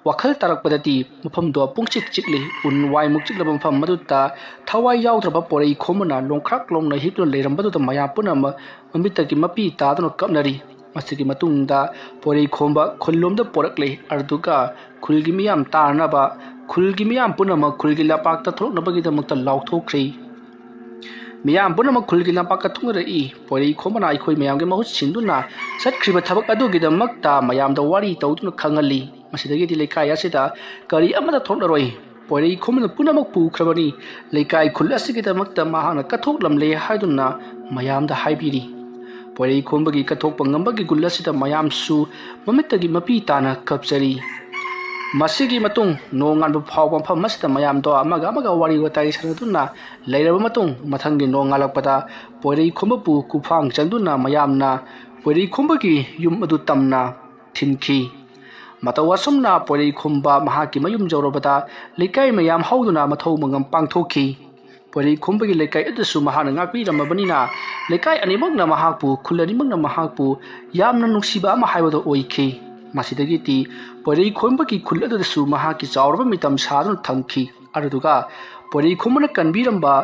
ꯋꯥꯈꯜ ꯇꯥꯔꯛꯄꯗꯗꯤ ꯃꯐꯝꯗꯣ ꯄꯨꯡꯆꯤꯛ ꯆꯤꯛꯂꯤ꯫ ꯎꯟ ꯋꯥꯏꯃꯨꯛ ꯆꯤꯛꯂꯕ ꯃꯐꯝ ꯑꯗꯨꯗ ꯊꯋꯥꯏ ꯌꯥꯎꯗ꯭ꯔꯕ ꯄꯣꯏꯔꯩ ꯈꯣꯝꯕꯅ ꯂꯣꯡꯈ꯭ꯔꯥꯛ ꯂꯣꯡꯅ ꯍꯤꯞꯇꯨꯅ ꯂꯩꯔꯝꯕꯗꯨꯗ ꯃꯌꯥꯝ ꯄꯨꯝꯅꯃꯛ ꯃꯃꯤꯠꯇꯒꯤ ꯃꯄꯤ ꯇꯥꯗꯨꯅ ꯀꯞꯅꯔꯤ꯫ ꯃꯁꯤꯒꯤ ꯃꯇꯨꯡꯗ ꯄꯣꯏꯔꯩ ꯈꯣꯝꯕ ꯈꯨꯜꯂꯣꯝꯗ ꯄꯣꯔꯛꯂꯦ꯫ ꯑꯗꯨꯒ ꯈꯨꯜꯒꯤ ꯃꯤꯌꯥꯝ ꯇꯥꯅꯅꯕ ꯈꯨꯜꯒꯤ ꯃꯤꯌꯥꯝ ꯄꯨꯝꯅꯃꯛ ꯈꯨꯜꯒꯤ ꯂꯝꯄꯥꯛꯇ ꯊꯣꯛꯂꯛꯅꯕꯒꯤꯗꯃꯛꯇ ꯂꯥꯎꯊꯣꯛꯈ꯭ꯔꯦ꯫ ꯃꯤꯌꯥꯝ ꯄꯨꯝꯅꯃꯛ ꯈꯨꯜꯒꯤ ꯂꯝꯄꯥꯛꯇ ꯊꯨꯡꯅꯔꯛꯏ꯫ ꯄꯣꯏꯔꯩ ꯈꯣꯝꯕꯅ ꯑꯩꯈꯣꯏ ꯃꯌꯥꯝꯒꯤ ꯃꯍꯨꯠ ꯁꯤꯟꯗꯨꯅ ꯆꯠꯈ꯭ꯔꯤꯕ ꯊꯕꯛ ꯑꯗꯨꯒꯤꯗꯃꯛꯇ ꯃꯌꯥꯝꯗ ꯋꯥꯔꯤ ꯇꯧꯗꯨꯅ ꯈꯪꯍꯜꯂꯤ꯫ ꯃꯁꯤꯗꯒꯤꯗꯤ ꯂꯩꯀꯥꯏ ꯑꯁꯤꯗ ꯀꯔꯤ ꯑꯃꯠꯇ ꯊꯣꯛꯂꯔꯣꯏ꯫ ꯄꯣꯏꯔꯩ ꯈꯣꯝꯕꯅ ꯄꯨꯝꯅꯃꯛ ꯄꯨꯈ꯭ꯔꯕꯅꯤ꯫ ꯂꯩꯀꯥꯏ ꯈꯨꯜ ꯑꯁꯤꯒꯤꯗꯃꯛꯇ ꯃꯍꯥꯛꯅ ꯀꯠꯊꯣꯛꯂꯝꯂꯦ ꯍꯥꯏꯗꯨꯅ ꯃꯌꯥꯝꯗ ꯍꯥꯏꯕꯤꯔꯤ꯫ ꯄꯣꯏꯔꯩꯈꯣꯝꯕꯒꯤ ꯀꯠꯊꯣꯛꯄ ꯉꯝꯕꯒꯤ ꯒꯨꯟ ꯑꯁꯤꯗ ꯃꯌꯥꯝꯁꯨ ꯃꯃꯤꯠꯇꯒꯤ ꯃꯄꯤ ꯇꯥꯅ ꯀꯞꯆꯔꯤ꯫ ꯃꯁꯤꯒꯤ ꯃꯇꯨꯡ ꯅꯣꯡꯉꯥꯟꯕ ꯐꯥꯎꯕ ꯃꯐꯝ ꯑꯁꯤꯗ ꯃꯌꯥꯝꯗꯣ ꯑꯃꯒ ꯑꯃꯒ ꯋꯥꯔꯤ ꯋꯥꯇꯥꯏ ꯁꯥꯟꯅꯗꯨꯅ ꯂꯩꯔꯕ ꯃꯇꯨꯡ, ꯃꯊꯪꯒꯤ ꯅꯣꯡꯉꯥꯜꯂꯛꯄꯗ ꯄꯣꯏꯔꯩꯈꯣꯝꯕꯕꯨ ꯀꯨꯐꯥꯡ ꯆꯪꯗꯨꯅ ꯃꯌꯥꯝꯅ ꯄꯣꯏꯔꯩꯈꯣꯝꯕꯒꯤ ꯌꯨꯝ ꯑꯗꯨ ꯇꯝꯅ ꯊꯤꯟꯈꯤ꯫ ꯃꯇꯧ ꯑꯁꯨꯝꯅ ꯄꯣꯏꯔꯩꯈꯣꯝꯕ ꯃꯍꯥꯛꯀꯤ ꯃꯌꯨꯝ ꯌꯧꯔꯕꯗ ꯂꯩꯀꯥꯏ ꯃꯌꯥꯝ ꯍꯧꯗꯨꯅ ꯃꯊꯧ ꯃꯉꯝ ꯄꯥꯡꯊꯣꯛꯈꯤ꯫ ꯄꯣꯏꯔꯩꯈꯣꯝꯕꯒꯤ ꯂꯩꯀꯥꯏ ꯑꯗꯨꯁꯨ ꯃꯍꯥꯛꯅ ꯉꯥꯛꯄꯤꯔꯝꯃꯕꯅꯤꯅ ꯂꯩꯀꯥꯏ ꯑꯅꯤꯃꯛꯅ ꯃꯍꯥꯛꯄꯨ, ꯈꯨꯜ ꯑꯅꯤꯃꯛꯅ ꯃꯍꯥꯛꯄꯨ ꯌꯥꯝꯅ ꯅꯨꯡꯁꯤꯕ ꯑꯃ ꯍꯥꯏꯕꯗꯨ ꯑꯣꯏꯈꯤ꯫ ꯃꯁꯤꯗꯒꯤꯗꯤ ꯄꯣꯏꯔꯩꯈꯣꯝꯕꯒꯤ ꯈꯨꯜ ꯑꯗꯨꯗꯁꯨ ꯃꯍꯥꯛꯀꯤ ꯆꯥꯎꯔꯕ ꯃꯤꯇꯝ ꯁꯥꯗꯨꯅ ꯊꯝꯈꯤ꯫ ꯑꯗꯨꯗꯨꯒ ꯄꯣꯏꯔꯩꯈꯣꯝꯕꯅ ꯀꯟꯕꯤꯔꯝꯕ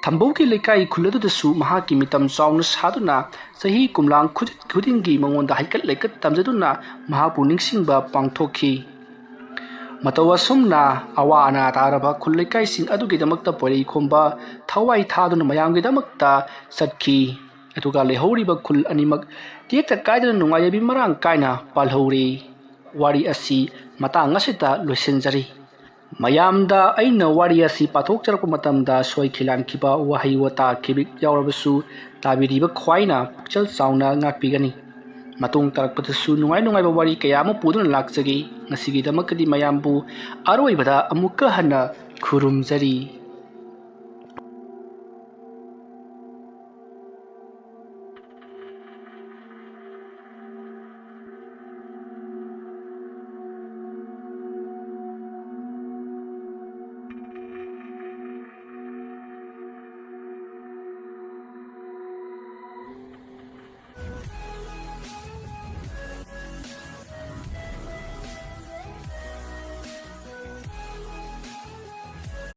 ꯊꯝꯕꯧꯒꯤ ꯂꯩꯀꯥꯏ ꯈꯨꯜ ꯑꯗꯨꯗꯁꯨ ꯃꯍꯥꯛꯀꯤ ꯃꯤꯇꯝ ꯆꯥꯎꯅ ꯁꯥꯗꯨꯅ ꯆꯍꯤ ꯀꯨꯝꯂꯥꯡ ꯈꯨꯗꯤꯡ-, ꯈꯨꯗꯤꯡꯒꯤ ꯃꯉꯣꯟꯗ ꯍꯩꯀꯠ ꯂꯩꯀꯠ ꯇꯝꯖꯗꯨꯅ ꯃꯍꯥꯛꯄꯨ ꯅꯤꯡꯁꯤꯡꯕ ꯄꯥꯡꯊꯣꯛꯈꯤ꯫ ꯃꯇꯧ ꯑꯁꯨꯝꯅ ꯑꯋꯥ ꯑꯅꯥ ꯇꯥꯔꯕ ꯈꯨꯜ ꯂꯩꯀꯥꯏꯁꯤꯡ ꯑꯗꯨꯒꯤꯗꯃꯛꯇ ꯄꯣꯏꯔꯩꯈꯣꯝꯕ ꯊꯋꯥꯏ ꯊꯥꯗꯨꯅ ꯃꯌꯥꯝꯒꯤꯗꯃꯛꯇ ꯆꯠꯈꯤ꯫ ꯑꯗꯨꯒ ꯂꯩꯍꯧꯔꯤꯕ ꯈꯨꯜ ꯑꯅꯤꯃꯛ ꯇꯦꯛꯇ ꯀꯥꯏꯗꯅ ꯅꯨꯡꯉꯥꯏ ꯌꯥꯏꯕꯤ ꯃꯔꯥꯡ ꯀꯥꯏꯅ ꯄꯥꯜꯍꯧꯔꯤ꯫ ꯋꯥꯔꯤ ꯑꯁꯤ ꯃꯇꯥꯡ ꯑꯁꯤꯗ ꯂꯣꯏꯁꯤꯟꯖꯔꯤ꯫ ꯃꯌꯥꯝꯗ ꯑꯩꯅ ꯋꯥꯔꯤ ꯑꯁꯤ ꯄꯥꯊꯣꯛꯆꯔꯛꯄ ꯃꯇꯝꯗ ꯁꯣꯏꯈꯤ ꯂꯥꯟꯈꯤꯕ, ꯋꯥꯍꯩ ꯋꯥꯇꯥ ꯈꯤꯕꯤꯛ ꯌꯥꯎꯔꯕꯁꯨ ꯇꯥꯕꯤꯔꯤꯕ ꯈ꯭ꯋꯥꯏꯅ ꯄꯨꯛꯆꯦꯜ ꯆꯥꯎꯅ ꯉꯥꯛꯄꯤꯒꯅꯤ꯫ ꯃꯇꯨꯡ ꯇꯥꯔꯛꯄꯗꯁꯨ ꯅꯨꯡꯉꯥꯏ ꯅꯨꯡꯉꯥꯏꯕ ꯋꯥꯔꯤ ꯀꯌꯥ ꯑꯃ ꯄꯨꯗꯨꯅ ꯂꯥꯛꯆꯒꯦ꯫ ꯉꯁꯤꯒꯤꯗꯃꯛꯇꯗꯤ ꯃꯌꯥꯝꯕꯨ ꯑꯔꯣꯏꯕꯗ ꯑꯃꯨꯛꯀ ꯍꯟꯅ ꯈꯨꯔꯨꯝꯖꯔꯤ꯫